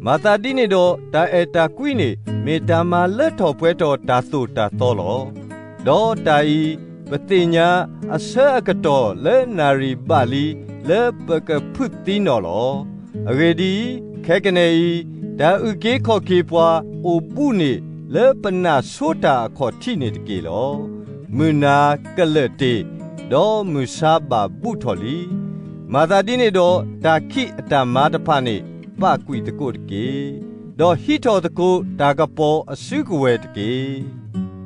မၤသးဒ်န့ၣ်ဒီး, တၢ်အဲၣ်တၢ်ကွံန့ၣ် မ့ၢ်တၢ်မၤလၢထီၣ်ပှဲၤထီၣ်တၢ်သိၣ်တၢ်သီလီၤ. ဒီးတၢ်အံၤ, ပသ့ၣ်ညါအဆၢအကတီၢ်လၢနၣ်ရံၣ်ဘၣ်လံလၢပကဖုးသံနီၣ်လီၤ. အဂ့ၢ်ဒ်အံၤ, ခဲကနံၣ်အံၤ, တၢ်အုၣ်က့ၤခီၣ်က့ၤပှၤအိၣ်ဘူးန့ၣ် လၢပနၢ်ဆိတၢ်အခီၣ်ထံးန့ၣ်တက့ၢ်လီၤ. မုၢ်နၤကလၢာ်တ့ၢ်, ဒီးမုၢ်ဆါဘၣ်ဘူးထီၣ်လံ. မၤသးဒ်န့ၣ်ဒီး, တၢ်ခံးအတၢ်မၤတဖၣ်န့ၣ် ပာ်ကွံာ်သကိးတက့ၢ်. ဒီးဟံးထီၣ်သကိးတၢ်ကပီၤအစုကဝဲၤတက့ၢ်.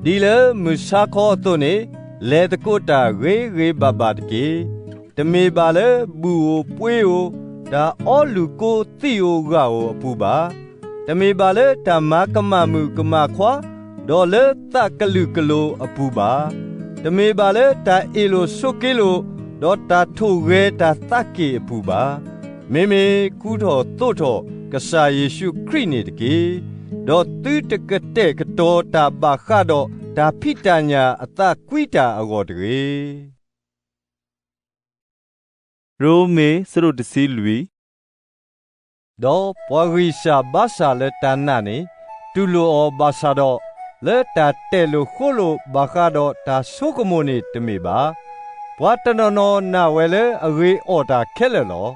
ဒ်လၢမုၢ်ဆါခီအသိးန့ၣ်, လဲၤသကိးတၢ်ဂ့ၤဂ့ၤဘၣ်ဘၣ်တက့ၢ်. တမ့ၢ်ဘၣ်လၢဘူၣ်ဧိၤပှ့ၤဧိၤ, တၢ်အီလုၢ်ကိသံၣ်ဧိၤဂၤဧိၤအပူၤဘၣ်. တမ့ၢ်ဘၣ်လၢတၢ်မၤကမၣ်မုၣ်ကမၣ်ခွါ, ဒီးလၢသးကလုာ်ကလိၤအပူၤဘၣ်. တမ့ၢ်ဘၣ်လၢတၢ်အ့ၣ်လိာ်ဆိးက့လိာ်, ဒီးတၢ်ထိၣ်ဂဲၤတၢ်သးက့ၣ်အပူၤဘၣ်. မ့မ့ၢ်ကူထီၣ်သိးထီၣ်ကစၢ်ယ့ၣ်ၡူးခရံာ်န့ၣ်တက့ၢ်. ဒီးသုတကတဲာ်ကတီၤတၢ်ဘၣ်ဃးဒီးတၢ်ဖံးတၢ်ညၣ်အသးကွံတၢ်အဂီၢ်တဂ့ၤ. ရိမ့ၤ ဆၢဒိၣ်တဆံလွံၢ်. ဒီးပှၤဂံၢ်စၢ်ဘါစၢ်လၢတၢ်နာ်န့ၣ် တူၢ်လိာ်အီၤဘၣ်ဆၣ်ဒီး, လၢတၢ်တဲာ်လိာ်ဃိလိာ်ဘၣ်ဃးဒီးတၢ်ဆိကမိၣ်န့ၣ်တမ့ၢ်ဘၣ်. ပှၤတနီၤနီၤနာ်ဝဲလၢအဂ့ၤအီၣ်တၢ်ခဲလၢာ်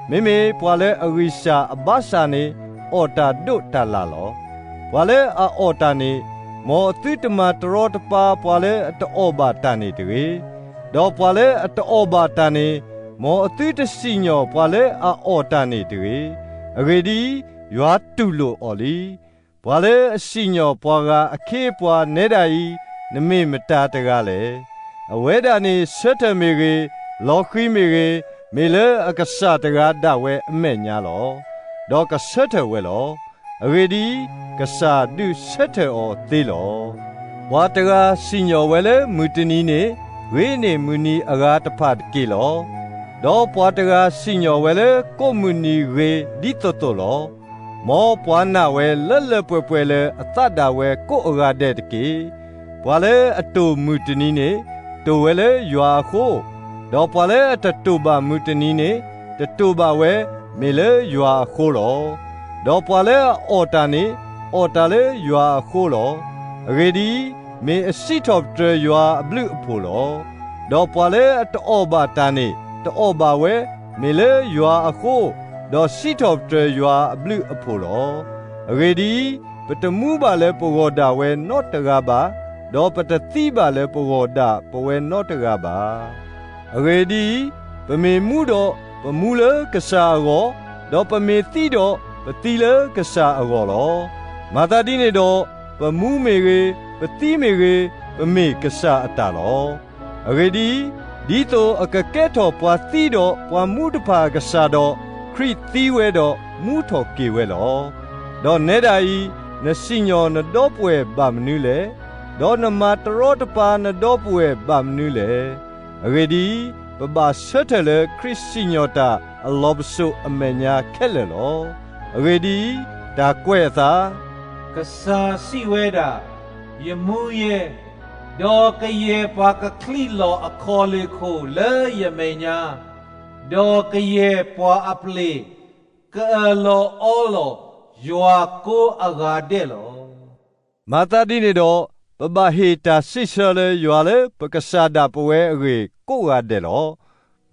လီၤ. မ့မ့ၢ်ပှၤလၢအဂံၢ်စၢ်အဘါစၢ်န့ၣ် အီၣ်တၢ်ဒိးတၢ်လၣ်လီၤ. ပှၤလၢအအီၣ်တၢ်န့ၣ်, မ်အသုတမၤတရီတပါပှၤလၢအတအီၣ်ဘၣ်တၢ်န့ၣ်တဂ့ၤ. ဒီးပှၤလၢအတအီၣ်ဘၣ်တၢ်န့ၣ်, မ်အသုတစံၣ်ညီၣ်ပှၤလၢအအီၣ်တၢ်န့ၣ်တဂ့ၤ. အဂ့ၢ်ဒ်အံၤ, ယွၤတူၢ်လိာ်အီၤလံ. ပှၤလၢအစံၣ်ညီၣ်ပှၤဂၤအခ့အပှၤနဲဒၣ်အံၤ, နမ့ၢ်မတၤတဂၤလဲၣ်. အဝဲဒၣ်န့ၣ်ဆၢထၢၣ်မ့ၢ်ဂ့ၤ, လီၤဃံၤမ့ၢ်ဂ့ၤ, မ့ၢ်လၢအကစၢ်တဂၤဒၣ်ဝဲအမဲာ်ညါလီၤ. ဒီးကဆၢထၢၣ်ဝဲလီၤ. အဂ့ၢ်ဒ်အံၤ, ကစၢ်ဒုးဆၢထၢၣ်အီၤသ့လီၤ. ပှၤတဂၤစံၣ်ညီၣ်ဝဲလၢမုၢ်တနံၤန့ၣ်, ဂ့ၤန့ၢ်မုၢ်နံၤအဂၤတဖၣ်တက့ၢ်လီၤ. ဒီးပှၤတဂၤစံၣ်ညီၣ်ဝဲလၢကိးမုၢ်နံၤဂ့ၤဒ်သိးသိးလီၤ. မ်ပှၤနာ်ဝဲလၢလၢပှဲၤပှဲၤလၢအသးဒၣ်ဝဲကိးအဂၤဒဲးတက့ၢ်. ပှၤလၢအတိၢ်မုၢ်တနံၤန့ၣ်, တိၢ်ဝဲလၢယွၤအဃိ, ဒီးပှၤလၢအတတိၢ်ဘၣ်မုၢ်တနံၤန့ၣ်, တတိၢ်ဘၣ်ဝဲ, မ့ၢ်လၢယွၤအဃိလီၤ. ဒီးပှၤလၢအအီၣ်တၢ်န့ၣ်, အီၣ်တၢ်လၢယွၤအဃိလီၤ. အဂ့ၢ်ဒ်အံၤ, မ့ၢ်အစံးထီၣ်ပတြၢၤယွၤအဘျုးအဖှိၣ်လီၤ. ဒီးပှၤလၢအတအီၣ်ဘၣ်တၢ်န့ၣ်, တအီၣ်ဘၣ်ဝဲ, မ့ၢ်လၢယွၤအဃိ, ဒီးစံးထီၣ်ပတြၢၤယွၤအဘျုးအဖှိၣ်လီၤ. အဂ့ၢ်ဒ်အံၤ, ပတမူဘၣ်လၢပဂီၢ်ဒၣ်ဝဲနီတဂၤဘၣ်, ဒီးပတသံဘၣ်လၢပဂီၢ်ဒၣ်ပဝဲနီတဂၤဘၣ်. အဂ့ၢ်ဒ်အံၤ, ပမ့ၢ်မူဒီး, ပမူလၢကစၢ်အဂီၢ်, ဒီးပမ့ၢ်သံဒီး, ပသံလၢကစၢ်အဂီၢ်လီၤ. မၤသးဒ်န့ၣ်ဒီး, ပမူမ့ၢ်ဂ့ၤ, ပသံမ့ၢ်ဂ့ၤ, ပမ့ၢ်ကစၢ်အတၢ်လီၤ. အဂ့ၢ်ဒ်အံၤ, ဒ်သိးအကကဲထီၣ်ပှၤသံဒီးပှၤမူတဖၣ်အကစၢ်ဒီး, ခရံာ်သံဝဲဒီးမူထီၣ်က့ၤဝဲလီၤ. ဒီးနဲဒၣ်အံၤ, နစံၣ်ညီၣ်နဒီပုၢ်ဝဲၢ်ဘၣ်မနုၤလဲၣ်. ဒီးနမၤတရီတပါနဒီပုၢ်ဝဲၢ်ဘၣ်မနုၤလဲၣ်. အဂ့ၢ်ဒ်အံၤ, ပဘၣ်ဆၢထၢၣ်လၢခရံာ်စံၣ်ညီၣ်တၢ်အလီၢ်ပစိာ်အမဲာ်ညါခဲလၢာ်လီၤ. အဂ့ၢ်ဒ်အံၤ, တၢ်ကွဲးအသး, ကစၢ်စံးဝဲဒၣ်, ယမူယဲ, ဒီးကယဲၢ်ပှၤကချံးလီၤအခီၣ်လ့ၢ်ခိၣ်လၢယမဲာ်ညါ, ဒီးကယဲၢ်ပှၤအပျ့ၤကအၢၣ်လီၤအီလီၤယွၤကိးအဂၤဒဲးလီၤ. မၤသးဒ်န့ၣ်ဒီး, ပဘၣ်ဟ့ၣ်တၢ်စံးဆၢလၢယွၤလၢပကစၢ်ဒၣ်ပဝဲအဂ့ၢ်ကိးဂၤဒဲးလီၤ.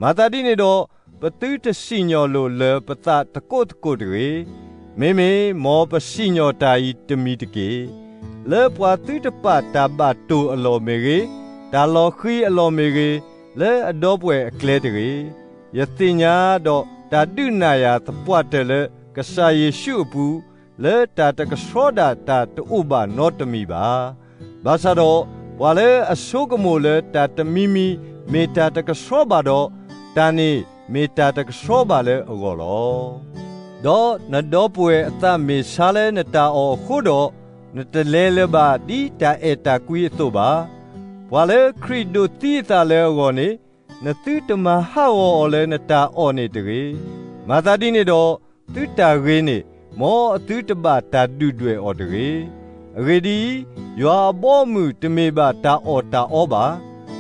မၤသးဒ်န့ၣ်ဒီး, ပသုတစံၣ်ညီၣ်လိာ်လၢပသးတကိးသကိးတဂ့ၤ. မ့မ့ၢ်မ်ပစံၣ်ညီၣ်တၢ်အံၤတမံၤတက့ၢ်. လၢပှၤသုတပာ်တၢ်ဘၣ်တိၢ်အလီၢ်မ့ၢ်ဂ့ၤ, တၢ်လီၤဃံၤအလီၢ်မ့ၢ်ဂ့ၤ, လၢအဒီပုၢ်ဝဲၢ်အကျဲတဂ့ၤ, ယသ့ၣ်ညါဒီးတၢ်ဒုးနၢ်ယၤသပှၢ်တၢၢ်လၢကစၢ်ယ့ၣ်ရှူးအပူၤ, လၢတၢ်တကဆှီဒၣ်တၢ်တအိၣ်ဘၣ်နီတမံၤဘၣ်. ဘၣ်ဆၣ်ဒီး, ပှၤလၢအဆိကမိၣ်လၢတၢ်တမံၤမံၤမ့ၢ်တၢ်တကဆှီဘၣ်ဒီး, တၢ်န့ၣ်မ့ၢ်တၢ်တကဆှီဘၣ်လၢအဂီၢ်လီၤ. ဒီးနဒီပုၢ်ဝဲၢ်အသးမ့ၢ်ဆါလၢနတၢ်အီၣ်အဃိဒီး, နတလဲၤလၢၤဘၣ်ဒ်တၢ်အဲၣ်တၢ်ကွံအသိးဘၣ်. ပှၤလၢခရံာ်ဒိးသံအသးလၢအဂီၢ်န့ၣ်, နသုတမၤဟးဂီၤအီၤလၢနတၢ်အီၣ်န့ၣ်တဂ့ၤ. မၤသးဒ်န့ၣ်ဒီး, သုတၢ်ဂ့ၤန့ၣ်, မ်အသုတဘၣ်တၢ်ဒုၣ်ဒွဲၣ်အီၤတဂ့ၤ. အဂ့ၢ်ဒ်အံၤ, ယွၤအဘီအမုၢ်တမ့ၢ်ဘၣ်တၢ်အီၣ်တၢ်အီဘၣ်.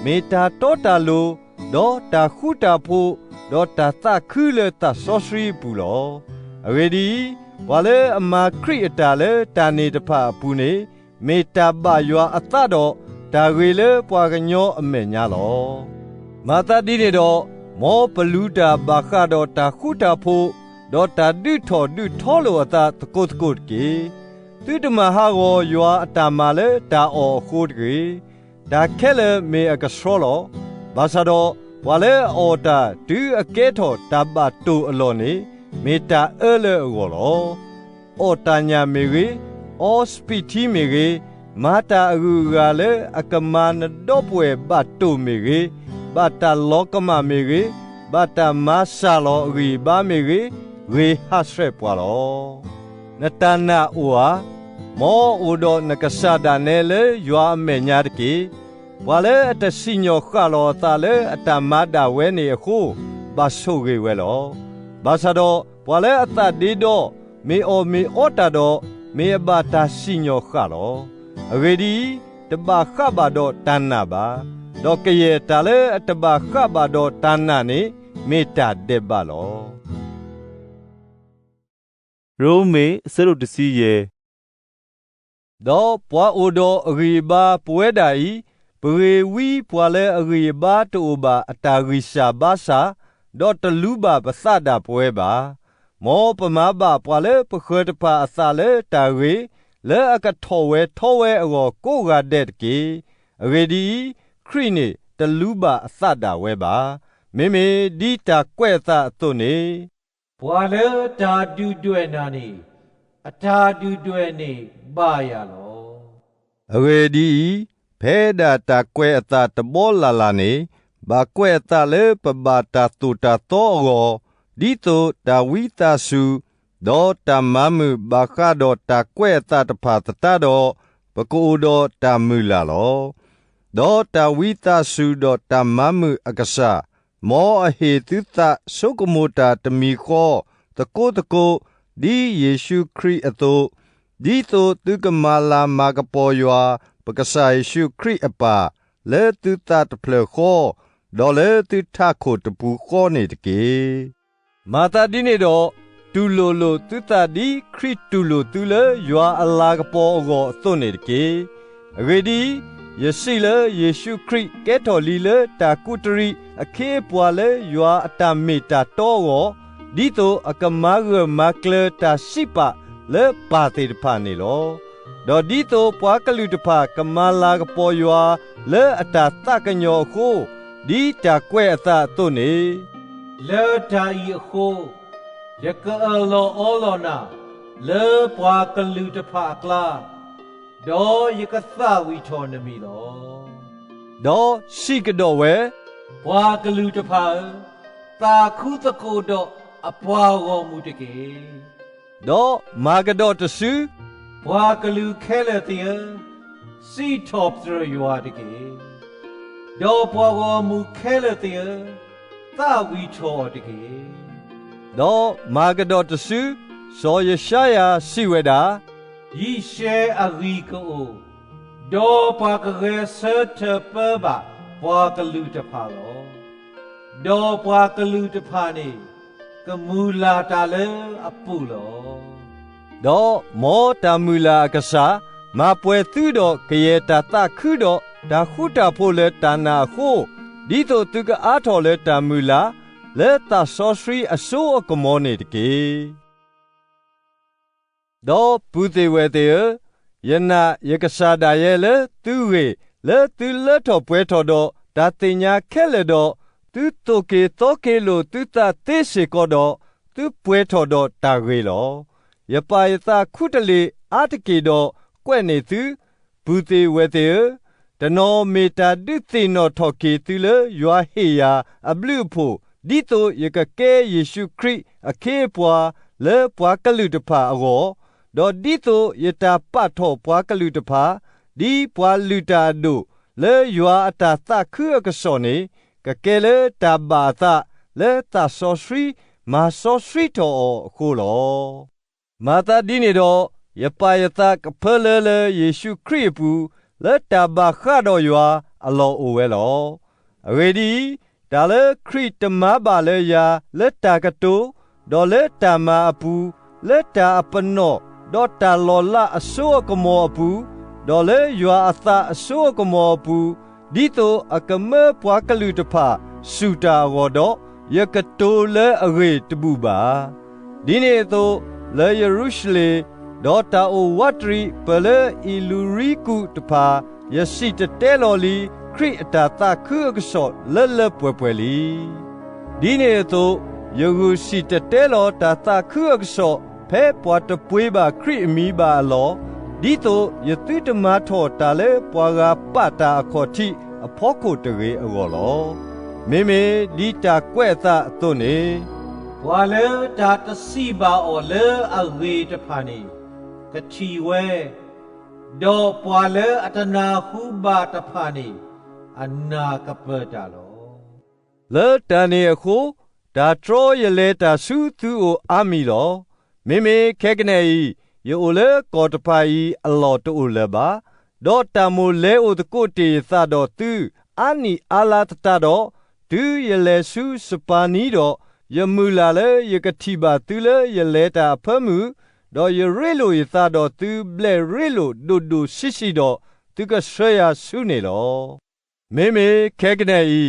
မ့ၢ်တၢ်တီတၢ်လိၤ, ဒီးတၢ်ဃူတၢ်ဖိး, ဒီးတၢ်သးခုလၢသးစီဆှံအပူၤလီၤ. အဂ့ၢ်ဒ်အံၤ, ပှၤလၢအမၤခရံာ်အတၢ်လၢတၢ်န့ၣ်တဖၣ်အပူၤန့ၣ်, မ့ၢ်တၢ်ဘၣ်ယွၤအသးဒီးတၢ်ဂ့ၤလၢပှၤကညီအမဲာ်ညါလီၤ. မၤသးဒ်န့ၣ်ဒီး, မ်ပလူၤတၢ်ဘၣ်ဃးဒီးတၢ်ဃူတၢ်ဖိး, ဒီးတၢ်ဒုးထီၣ်ဒုးထီလိာ်အသးသကိးသကိးတက့ၢ်. သုတမၤဟးဂီၤယွၤအတၢ်မၤလၢတၢ်အီၣ်အဃိတဂ့ၤ. တၢ်ခဲလၢာ်မ့ၢ်အကဆှီလီၤ. ဘၣ်ဆၣ်ဒီး, ပှၤလၢအအီၣ်တၢ်တုၤအကဲထီၣ်တၢ်ဘၣ်တိၢ်အလီၢ်န့ၣ်, မ့ၢ်တၢ်အၢလၢအဂီၢ်လီၤ. အီၣ်တၢ်ညၣ်မ့ၢ်ဂ့ၤ, အီစပံးထံမ့ၢ်ဂ့ၤ, မၤတၢ်အဂုၤအဂၤလၢအကမၤနဒီပုၢ်ဝဲၢ်ဘၣ်တိၢ်မ့ၢ်ဂ့ၤ, ဘၣ်တၢ်လီၤကမၣ်မ့ၢ်ဂ့ၤ, ဘၣ်တၢ်မၤစၢ်လီၤအဂံၢ်အဘါမ့ၢ်ဂ့ၤ, ဂ့ၤဟးဆှဲးပှၤလီၤ. နတၢ်နာ်အိၣ်ဧါ. မ်အအိၣ်ဒီးနကစၢ်ဒၣ်နဲလၢယွၤအမဲာ်ညါတက့ၢ်. ပှၤလၢအတစံၣ်ညီၣ်ဃၣ်လီၤအသးလၢအတၢ်မၤဒၣ်ဝဲန့ၣ်အဃိ, ဘၣ်ဆိၣ်ဂ့ၤဝဲလီၤ. ဘၣ်ဆၣ်ဒီး, ပှၤလၢအသးဒ့ဒီ, မ့ၢ်အီၣ်မ့ၢ်အီတၢ်ဒီး, မ့ၢ်အဘၣ်တၢ်စံၣ်ညီၣ်ဃၣ်လီၤ. အဂ့ၢ်ဒ်အံၤ, တဘၣ်ဃးဘၣ်ဒီးတၢ်နာ်ဘၣ်. ဒီးကယဲၢ်တၢ်လၢအတဘၣ်ဃးဘၣ်ဒီးတၢ်နာ်န့ၣ်, မ့ၢ်တၢ်ဒဲးဘးလီၤ. ရိမ့ၤ အဆၢဒိၣ်တဆံယဲၢ်. ဒီးပှၤအိၣ်ဒီးအဂံၢ်အဘါပဝဲဒၣ်အံၤ, ပဂ့ၤဝံပှၤလၢအဂံၢ်အဘါတအိၣ်ဘၣ်အတၢ်ဂံၢ်စၢ်ဘါစၢ်, ဒီးတလူၤဘၣ်ပသးဒၣ်ပဝဲဘၣ်. မ်ပမၤဘၣ်ပှၤလၢပဃၢၤတဖၣ်အသးလၢတၢ်ဂ့ၤ, လၢအကထီၣ်ဝဲထီဝဲအဂီၢ်ကိးဂၤဒဲးတက့ၢ်. အဂ့ၢ်ဒ်အံၤ, ခရံာ်န့ၣ်တလူၤဘၣ်အသးဒၣ်ဝဲဘၣ်. မ့မ့ၢ်ဒ်တၢ်ကွဲးအသးအသိးန့ၣ် ပှၤလၢတၢ်ဒုၣ်ဒွဲၣ်နၤန့ၣ်, အတၢ်ဒုၣ်ဒွဲၣ်န့ၣ်ဘၣ်ယၤလီၤ. အဂ့ၢ်ဒ်အံၤ, ဖဲဒၣ်တၢ်ကွဲးအသးတဘီလၢ်လၢ်န့ၣ်, ဘၣ်ကွဲးအသးလၢပဘၣ်တၢ်သိၣ်တၢ်သီအဂီၢ်, ဒ်သိးတၢ်ဝံသးစူၤ, ဒီးတၢ်မၤမုာ်ဘၣ်ဃးဒီးတၢ်ကွဲးအသးတဖၣ်သတးဒီး, ပကအိၣ်ဒီးတၢ်မုၢ်လၢ်လီၤ. ဒီးတၢ်ဝံသးစူၤဒီးတၢ်မၤမုာ်အကစၢ်, မ်အဟ့ၣ်သုသးဆိကမိၣ်တၢ်တမံၤဃီ, သကိးသကိး, ဒ်ယ့ၣ်ၡူးခရံာ်အသိး, ဒ်သိးသုကမၤလၤမၤကပီၤယွၤ, ပကစၢ်ယ့ၣ်ၡူးခရံာ်အပၢ်, လၢသုသးတဖျၢၣ်ဃီ, ဒီးလၢသုထးခိၣ်တပူၤဃီန့ၣ်တက့ၢ်. မၤသးဒ်န့ၣ်ဒီး, တူၢ်လိာ်လိာ်သုသးဒ်ခရံာ်တူၢ်လိာ်သုလၢယွၤအလၤကပီၤအဂီၢ်အသိးန့ၣ်တက့ၢ်. အဂ့ၢ်ဒ်အံၤ, ယစံးလၢယ့ၣ်ၡူးခရံာ်ကဲထီၣ်လံလၢတၢ်ကူးတရံးအခ့အပှၤလၢယွၤအတၢ်မ့ၢ်တၢ်တီအဂီၢ်, ဒ်သိးအကမၤဂၢၢ်မၤကျၢၤတၢ်စံးပာ်လၢပၢ်သ့ၣ်တဖၣ်န့ၣ်လီၤ. ဒီးဒ်သိးပှၤကလုာ်တဖၣ်ကမၤလၤကပီၤယွၤလၢအတၢ်သးကညီၤအဃိ, ဒ်တၢ်ကွဲးအသးအသိးန့ၣ်, လၢတၢ်အံၤအဃိ, ယကအၢၣ်လီၤအီလီၤနၤလၢပှၤကလုာ်တဖၣ်အကျါ, ဒီးယကသၣ်ဝံၣ်ထီၣ်နမံၤလီၤ. ဒီးစံးကဒီးဝဲ, ပှၤကလုာ်တဖၣ်ဧၢ, သးခုသကိးဒီးအပှၤဂီၢ်မုၢ်တက့ၢ်. ဒီးမၤကဒီးတစု, ပှၤကလုာ်ခဲလၢာ်သ့ၣ်ဧၢ, စံးထီၣ်ပတြၢၤယွၤတက့ၢ်. ဒီးပှၤဂီၢ်မုၢ်ခဲလၢာ်သ့ၣ်ဧၢ, သးဝံၣ်ထီၣ်အီၤတက့ၢ်. ဒီးမၤကဒီးတစု, စီၤယၡါယၤစံးဝဲဒၣ်, ယံးၡဲအဂံၢ်ကအိၣ်, ဒီးပှၤကဂဲၤဆၢထၢၣ်ပၢဘၣ်ပှၤကလုာ်တဖၣ်လီၤ. ဒီးပှၤကလုာ်တဖၣ်န့ၣ် ကမုာ်လၤတၢ်လၢအပူၤလီၤ. ဒီးမ်တၢ်မုၢ်လၢ်အကစၢ်, မၤပှဲၤသုဒီးကယဲၢ်တၢ်သးခုဒီးတၢ်ဃူတၢ်ဖိးလၢတၢ်နာ်အဃိ, ဒ်သိးသုကအါထီၣ်လၢတၢ်မုၢ်လၢ် လၢသးစီဆှံအစိအကမီၤန့ၣ်တက့ၢ်. ဒီးပုၢ်သ့ၣ်ဝဲၢ်သ့ၣ်ဧၢ, ယနာ်ယကစၢ်ဒၣ်ယဲလၢသုဂ့ၢ်, လၢသုလၢထီၣ်ပှဲၤထီၣ်ဒီးတၢ်သ့ၣ်ညါခဲလၢာ်ဒီး, သုသိၣ်က့ၤသီက့ၤလိာ်သုသးသ့စ့ၢ်ကီးဒီး, သုပှဲၤထီၣ်ဒီးတၢ်ဂ့ၤလီၤ. ယပာ်ယသးခူတလ့ၢ်အါတက့ၢ်ဒီးကွဲးန့ၢ်သု, ပုၢ်သ့ၣ်ဝဲၢ်သ့ၣ်ဧၢ, တနီၤမ့ၢ်တၢ်ဒုးသ့ၣ်နီၣ်ထီၣ်က့ၤသုလၢယွၤဟ့ၣ်ယၤအဘျုးအဖှိၣ်, ဒ်သိးယကကဲယ့ၣ်ၡူးခရံာ်အခ့အပှၤလၢပှၤကလုာ်တဖၣ်အဂီၢ်, ဒီးဒ်သိးယတၢ်ပာ်ထီၣ်ပှၤကလုာ်တဖၣ်, ဒ်ပှၤလုၢ်တၢ်အဒိၣ်, လၢယွၤအတၢ်သးခုအကစီၣ်န့ၣ်, ကကဲလၢတၢ်ဘၣ်အသးလၢသးစီဆှံမၤစီဆှံထီၣ်အီၤအဃိလီၤ. မၤသးဒ်န့ၣ်ဒီး, ယပာ်ယသးကဖၢလၢလၢယ့ၣ်ၡူးခရံာ်အပူၤ, လၢတၢ်ဘၣ်ဃးဒီးယွၤအလီၢ်အိၣ်ဝဲလီၤ. အဂ့ၢ်ဒ်အံၤ, တၢ်လၢခရံာ်တမၤဘၣ်လၢယၤလၢတၢ်ကတိၤ, ဒီးလၢတၢ်မၤအပူၤ, လၢတၢ်အပနီၣ်, ဒီးတၢ်လီၤလးအစိအကမီၤအပူၤ, ဒီးလၢယွၤအသးအစိအကမီၤအပူၤ, ဒ်သိးအကမၢပှၤကလုာ်တဖၣ်စူၢ်တၢ်အဂီၢ်ဒီး, ယကတိၤလၢအဂ့ၢ်တဘူၣ်ဘၣ်. ဒ်န့ၣ်အသိး, လၢယရူၤၡလ့ၣ်, ဒီးတၢ်အိၣ်ဝးတရံးပၢၢ်လၢအံၤလူၤရံကူးတဖၣ်, ယစံၣ်တဲၤတဲလီၤလံခရံာ်အတၢ်သးခုအကစီၣ်လၢလၢပှဲၤပှဲၤလံ. ဒ်န့ၣ်အသိး, ယဂုာ်စံၣ်တဲၤတဲလီၤတၢ်သးခုအကစီၣ် ဖဲပှၤတပှ့ၤဘၣ်ခရံာ်အမံၤဘၣ်အလီၢ်, ဒ်သိးယသုတမၤထီၣ်တၢ်လၢပှၤဂၤပာ်တၢ်အခီၣ်ထံးအဖီခိၣ်တဂ့ၤအဂီၢ်လီၤ. မ့မ့ၢ်ဒ်တၢ်ကွဲးအသးအသိးန့ၣ်, ပှၤလၢတၢ်တစံးဘၣ်အီၤလၢအဂ့ၤတဖၣ်န့ၣ် ကထံၣ်ဝဲ, ဒီးပှၤလၢအတနၢ်ဟူဘၣ်တဖၣ်န့ၣ် အနၢ်ကပၢၢ်တၢ်လီၤ. လၢတၢ်န့ၣ်အဃိ, တၢ်တြီယလဲၤတၢ်ဆူသုအိၣ်အါမံၤလီၤ. မ့မ့ၢ်ခဲကနံၣ်အံၤ, ယအိၣ်လၢကီၢ်တဖၣ်အံၤအလီၢ်တအိၣ်လၢၤဘၣ်, ဒီးတၢ်မိၣ်လဲၤအိၣ်သကိးတ့ၢ်ယသးဒီးသု အါနံၣ်အါလါသတးဒီး, တုၤယလဲၤဆူစပၤနံဒီး, ယမုၢ်လၢ်လၢယကထံၣ်ဘၣ်သုလၢယလဲၤတၢ်အဖၢမုၢ်, ဒီးယရ့လိာ်ယသးဒီးသုဘျဲၣ်ရ့လိာ်ဒိၣ်ဒိၣ်ဆံးဆံးဒီး, သုကဆှၢယၤဆူန့ၣ်လီၤ. မ့မ့ၢ်ခဲကနံၣ်အံ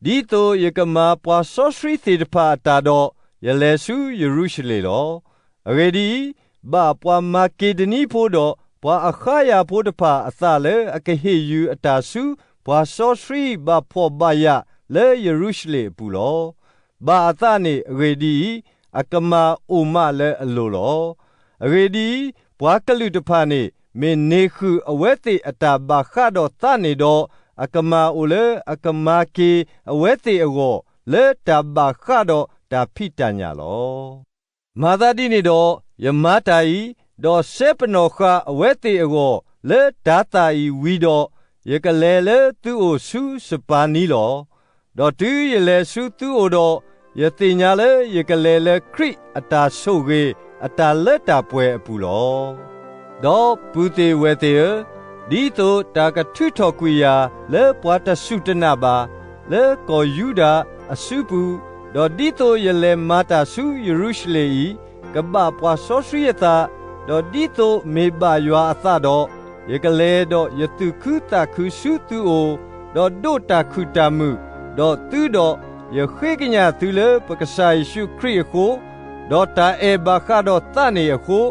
ၤ, ဒ်သိးယကမၤပှၤစီဆှံသ့ၣ်တဖၣ်အတၢ်ဒီး, ယလဲၤဆူယရူၤၡလ့ၣ်လီၤ. အဂ့ၢ်ဒ်အံၤ, ဘၣ်ပှၤမၤက့းဒနံဖိဒီးပှၤအဃါယၤဖိတဖၣ်အသးလၢအကဟ့ၣ်ယုၢ်အတၢ်ဆူ ပှၤစီဆှံဘၣ်ဖှီၣ်ဘၣ်ယာ်လၢယရူၤၡလ့ၣ်အပူၤလီၤ. ဘၣ်အသးန့ၣ်အဂ့ၢ်ဒ်အံၤ, အကမၤအိၣ်မးလၢအလိၤလီၤ. အဂ့ၢ်ဒ်အံၤ, ပှၤကလုာ်တဖၣ်န့ၣ် မ့ၢ်န့ၢ်ဃုာ်အဝဲသ့ၣ်အတၢ်ဘၣ်ဃးဒီးသးန့ၣ်ဒီး, အကမၤအိၣ်လၢအကမၤက့ၤအဝဲသ့ၣ်အဂီၢ် လၢတၢ်ဘၣ်ဃးဒီးတၢ်ဖံးတၢ်ညၣ်လီၤ. မၤသးဒ်န့ၣ်ဒီး, ယမၤတၢ်အံၤ, ဒီးစဲပနီၣ်ဃာ်အဝဲသ့ၣ်အဂီၢ်လၢတၤသၣ်အံၤဝံၤဒီး, ယကလဲၤလၢသုအိၣ်ဆူစပၤနံလီၤ. ဒီးတုၤယလဲၤဆူသုအိၣ်ဒီး, ယသ့ၣ်ညါလၢယကလဲၤလၢခရံာ်အတၢ်ဆိၣ်ဂ့ၤအတၢ်လၢတၢ်ပှဲၤအပူၤလီၤ. ဒီးပုၢ်သ့ၣ်ဝဲၢ်သ့ၣ်ဧၢ, ဒ်သိးတၢ်ကထုးထီၣ်ကွံာ်ယၤလၢပှၤတစူၢ်တနာ်ဘၣ်, လၢကီၢ်ယူဒၤအစုပူၤ, ဒီးဒ်သိးယလဲၤမၤတၢ်ဆူယရူၤၡလ့ၣ်အံၤ, ကဘၣ်ပှၤစီဆှံအသး, ဒီးဒ်သိးမ့ၢ်ဘၣ်ယွၤအသးဒီး, ယကလဲၤဒီးယသူၣ်ခုသးခုဆူသုအိၣ်, ဒီးဒိးတၢ်ခုၣ်တၢ်မုာ်ဒီးသုဒီး, ယဃ့ကညးသုလၢပကစၢ်ယ့ၣ်ၡူးခရံာ်အဃိ, ဒီးတၢ်အဲၣ်ဘၣ်ဃးဒီးသးန့ၣ်အဃိ, ဒ်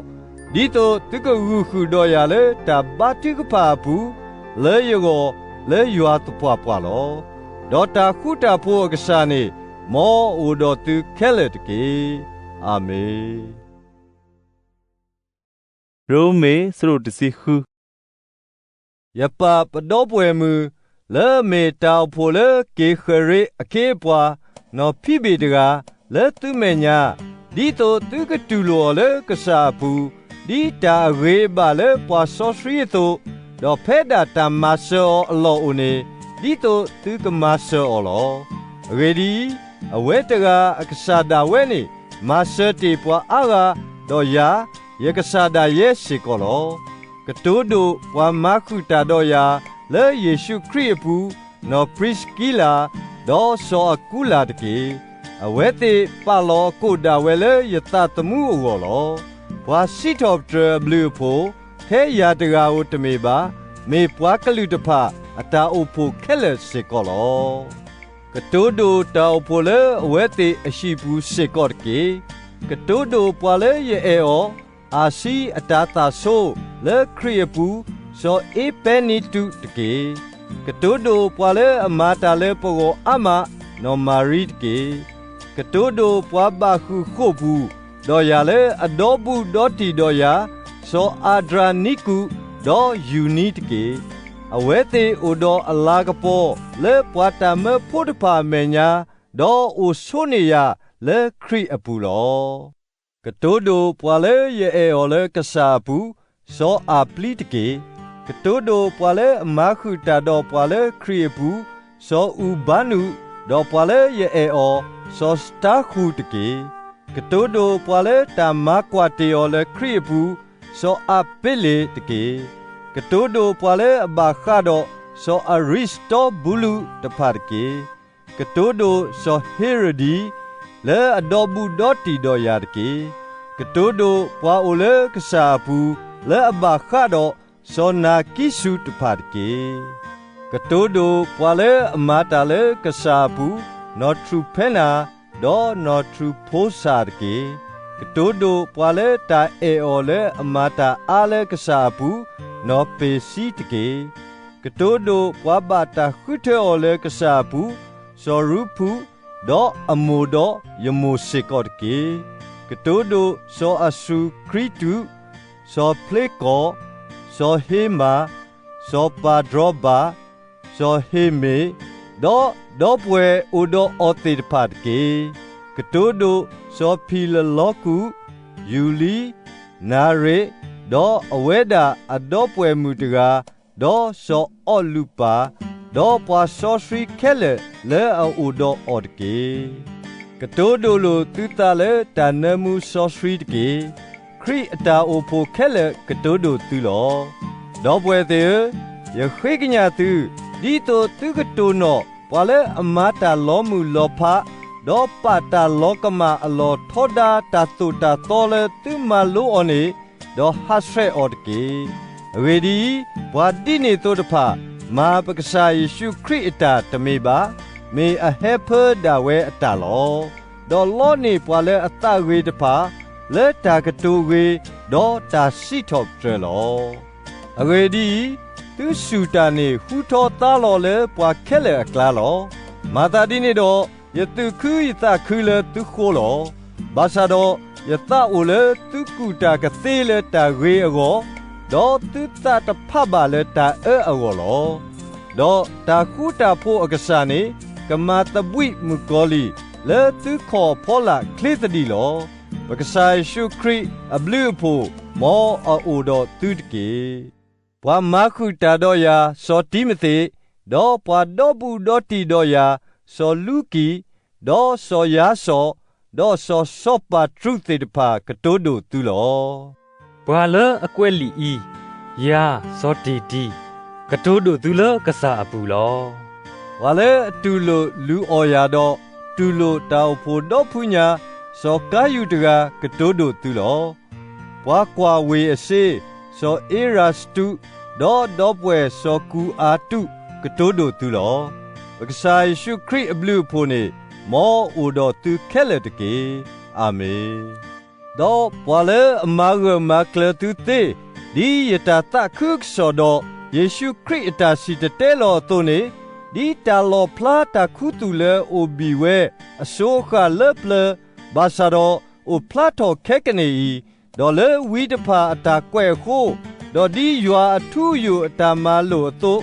သိးသုကဂုာ်ဃုာ်ဒီးယၤလၢတၢ်ဘါထုကဖၣ်အပူၤ, လၢယဂီၢ်လၢယွၤသပှၢ်ပှၢ်လီၤ. ဒီးတၢ်ဃူတၢ်ဖိးအကစၢ်န့ၣ်, မ်အအိၣ်ဒီးသုခဲလၢာ်တက့ၢ်. အၤမ့ၣ်. ရိမ့ၤ ဆၢဒိၣ်တဆံဃု. ယပာ်ပဒီပုၢ်ဝဲၢ်မုၣ်, လၢအမ့ၢ်တၢ်အိၣ်ဖှိၣ်လၢက့ၤဃၢၤရ့အခ့အပှၤ, နီၢ်ဖံဘ့ၣ်တဂၤ, လၢသုမဲာ်ညါ, ဒ်သိးသုကတူၢ်လိာ်အီၤလၢကစၢ်အပူၤ, ဒ်တၢ်အဂ့ၤအဘၣ်လၢပှၤစီဆှံအသိး, ဒီးဖဲဒၣ်တၢ်မၤစၢၤအီၤအလီၢ်အိၣ်န့ၣ်, ဒ်သိးသုကမၤစၢၤအီၤလီၤ. အဂ့ၢ်ဒ်အံၤ, အဝဲတဂၤအကစၢ်ဒၣ်ဝဲန့ၣ် မၤစၢၤတ့ၢ်ပှၤအါဂၤ, ဒီးယၤ, ယကစၢ်ဒၣ်ယဲစ့ၢ်ကီးလီၤ. ကတိၤဒိၣ်ပှၤမၤဃုာ်တၢ်ဒီးယၤ လၢယ့ၣ်ၡူးခရံာ်အပူၤ, နီၢ်ပြံးစကံလၤ, ဒီးစီၤအကူလၤတက့ၢ်. အဝဲသ့ၣ်ပာ်လီၤအကိာ်ဒၣ်ဝဲလၢယသးသမူအဂီၢ်လီၤ. ပှၤစံးထီၣ်ပတြၢၤအဘျုးအဖှိၣ်, ထဲယၤတဂၤဧိၤတမ့ၢ်ဘၣ်, မ့ၢ်ပှၤကလုာ်တဖၣ်အတၢ်အိၣ်ဖှိၣ်ခဲလၢာ်စ့ၢ်ကီးလီၤ. ကတိၤဒိၣ်တၢ်အိၣ်ဖှိၣ်လၢအဝဲသ့ၣ်အဟံၣ်ပူၤစ့ၢ်ကီးတက့ၢ်. ကတိၤဒိၣ်ပှၤလၢယအဲၣ်အီၤ, အၤစံအတၢ်သၣ်ဆိ, လၢခရံာ်အပူၤ, စီၤအ့ပဲနံတူးတက့ၢ်. ကတိၤဒိၣ်ပှၤလၢအမၤတၢ်လၢပဂီၢ်အါမး, နီၢ်မၤရံတက့ၢ်. ကတိၤဒိၣ်ပှၤဘၣ်ဃုာ်ဃိာ်ပူၤဒီးယၤလၢအဒီဘူးဒီတံၢ်ဒီးယၤ, စီၤအၤဒြၤနံကူး, ဒီးယူနံတက့ၢ်. အဝဲသ့ၣ်အိၣ်ဒီးအလၤကပီၤလၢပှၤတၢ်မၢဖိတဖၣ်အမဲာ်ညါ, ဒီးအိၣ်ဆိန့ၢ်ယၤလၢခရံာ်အပူၤလီၤ. ကတိၤဒိၣ်ပှၤလၢယအဲၣ်အီၤလၢကစၢ်အပူၤ, စီၤအၤပျံတက့ၢ်. ကတိၤဒိၣ်ပှၤလၢအမၤဃုာ်တၢ်ဒီးပှၤလၢခရံာ်အပူၤ, စီၤအူဘါနူး, ဒီးပှၤလၢယအဲၣ်အီၤ, စီၤစတါဃူးတက့ၢ်. ကတိၤဒိၣ်ပှၤလၢတၢ်မၤကွၢ်တ့ၢ်အီၤလၢခရံာ်အပူၤ, စီၤအးပ့လ့းတက့ၢ်. ကတိၤဒိၣ်ပှၤလၢအဘၣ်ဃးဒီးစီၤအရံစတီဘူလူးတဖၣ်တက့ၢ်. ကတိၤဒိၣ်စီၤဟ့ရၣ်ဒံး, လၢအဒီဘူးဒီတံၢ်ဒီးယၤတက့ၢ်. ကတိၤဒိၣ်ပှၤအိၣ်လၢကစၢ်အပူၤ, လၢအဘၣ်ဃးဒီးစီၤနၤကံစူးတဖၣ်တက့ၢ်. ကတိၤဒိၣ်ပှၤလၢအမၤတၢ်လၢကစၢ်အပူၤ, နီၢ်ထရူးဖဲနၤ, ဒီးနီၢ်ထရူးဖိစၢ်တက့ၢ်. ကတိၤဒိၣ်ပှၤလၢတၢ်အဲၣ်အီၤလၢအမၤတၢ်အါလၢကစၢ်အပူၤ, နီၢ်ပ့ၤစံတက့ၢ်. ကတိၤဒိၣ်ပှၤဘၣ်တၢ်ဃုထၢအီၤလၢကစၢ်အပူၤ, စီၤရူဖူး, ဒီးအမိၢ်ဒီးယမိၢ်စ့ၢ်ကီးတက့ၢ်. ကတိၤဒိၣ်စီၤအၤစူၤကရံတူး, စီၤဖျ့ကီၢ်, စီၤဟ့မၤ, စီၤပၤဒြီဘး, စီၤဟ့မ့ၣ်, ဒီးဒီပုၢ်ဝဲၢ်အိၣ်ဒီးအီၤသ့ၣ်တဖၣ်တက့ၢ်. ကတိၤဒိၣ်စီၤဖံလလီကူး, ယူလံ, နၤရ့း, ဒီးအဝဲဒၣ်အဒီပုၢ်ဝဲၢ်မုၣ်တဂၤ, ဒီးစီၤအီၣ်လူးပၤ, ဒီးပှၤစီဆှံခဲလၢာ်လၢအအိၣ်ဒီးအီၤတက့ၢ်. ကတိၤဒိၣ်လိာ်သုသးလၢတၢ်နၢမူစီဆှံတက့ၢ်. ခရံာ်အတၢ်အိၣ်ဖှိၣ်ခဲလၢာ်ကတိၤဒိၣ်သုလီၤ. ဒီပုၢ်ဝဲၢ်သ့ၣ်ဧၢ, ယဃ့ကညးသု, ဒ်သိးသုကတိၢ်နီၣ်ပှၤလၢအမၤတၢ်လီၤမုၢ်လီၤဖး, ဒီးပာ်တၢ်လီၤကမၣ်အလီၢ်ထီဒါတၢ်သိၣ်တၢ်သီလၢသုမၤလိအီၤန့ၣ်, ဒီးဟးဆှဲးအီၤတက့ၢ်. အဂ့ၢ်ဒ်အံၤ, ပှၤဒ်န့ၣ်သိးတဖၣ် မၤပကစၢ်ယ့ၣ်ၡူးခရံာ်အတၢ်တမ့ၢ်ဘၣ်, မ့ၢ်အဟဲဖၢဒၣ်ဝဲအတၢ်လီၤ. ဒီးလီန့ၢ်ပှၤလၢအသးဂ့ၤတဖၣ်, လၢတၢ်ကတိၤဂ့ၤ, ဒီးတၢ်စံးထီၣ်ပတြၢၤလီၤ. အဂ့ၢ်ဒ်အံၤ, သုစူၢ်တၢ်န့ၣ်ဃူထီသါလီၤလၢပှၤခဲလၢာ်အကျါလီၤ. မၤသးဒ်န့ၣ်ဒီး, ယသူၣ်ခုယသးခုလၢသုဃိလီၤ. ဘၣ်ဆၣ်ဒီး, ယသးအိၣ်လၢသုကူၣ်တၢ်ကသ့လၢတၢ်ဂ့ၤအဂီၢ်, ဒီးသုသးတဖးဘၣ်လၢတၢ်အၢအဂီၢ်လီၤ. ဒီးတၢ်ဃူတၢ်ဖိးအကစၢ်န့ၣ်, ကမၤသဘှံးမုၣ်ကီၤလံၢ် လၢသုခီၣ်ဖီလာ်ချ့သဒံးလီၤ. ပကစၢ်ယ့ၣ်ၡူးခရံာ်အဘျုးအဖှိၣ် မ်အအိၣ်ဒီးသုတက့ၢ်. ပှၤမၤဃုာ်တၢ်ဒီးယၤ စီၤတံၤမသ့း, ဒီးပှၤဒီဘူးဒီတံၢ်ဒီးယၤ စီၤလူကံၣ်, ဒီးစီၤယၤစီၤ, ဒီးစီၤစီၤပၤတြူးသ့ၣ်တဖၣ် ကတိၤဒိၣ်သုလီၤ. ပှၤလၢအကွဲးလံာ်အံၤ, ယၤစီၤတ့ၢ်တံၢ်, ကတိၤဒိၣ်သုလၢကစၢ်အပူၤလီၤ. ပှၤလၢအတူၢ်လိာ်လုၢ်အီၣ်ယၤဒီး တူၢ်လိာ်တၢ်အိၣ်ဖှိၣ်ဒီဖုညါ စီၤကၤယူးတဂၤ ကတိၤဒိၣ်သုလီၤ. ပှၤကွၢ်ဝ့ၢ်အစ့ စီၤအ့ရၤစတူး, ဒီးဒီပုၢ်ဝဲၢ်စီၤကူၤအၤတူး ကတိၤဒိၣ်သုလီၤ. ပကစၢ်ယ့ၣ်ၡူးခရံာ်အဘျုးအဖှိၣ်န့ၣ် မ်အအိၣ်ဒီးသုခဲလၢာ်တက့ၢ်. အၤမ့ၣ်. ဒီးပှၤလၢအမၤဂၢၢ်မၤကျၢၤသုသ့, ဒ်ယတၢ်သးခုကစီၣ်ဒီး ယ့ၣ်ၡူးခရံာ်အတၢ်စံၣ်တဲၤတဲလီၤအသိးန့ၣ်, ဒ်တၢ်လီၣ်ဖျါတၢ်ခူသူၣ်လၢအအိၣ်ဘံၣ်ဝဲ အစိၤအဃၣ်လၢပျၢၤ, ဘၣ်ဆၣ်ဒီးအိၣ်ဖျါထီၣ်ခဲကနံၣ်အံၤ, ဒီးလၢဝံတဖၣ်အတၢ်ကွဲးအဃိ, ဒီးဒ်ယွၤအထူအယိာ်အတၢ်မၤလိာ်အသိး,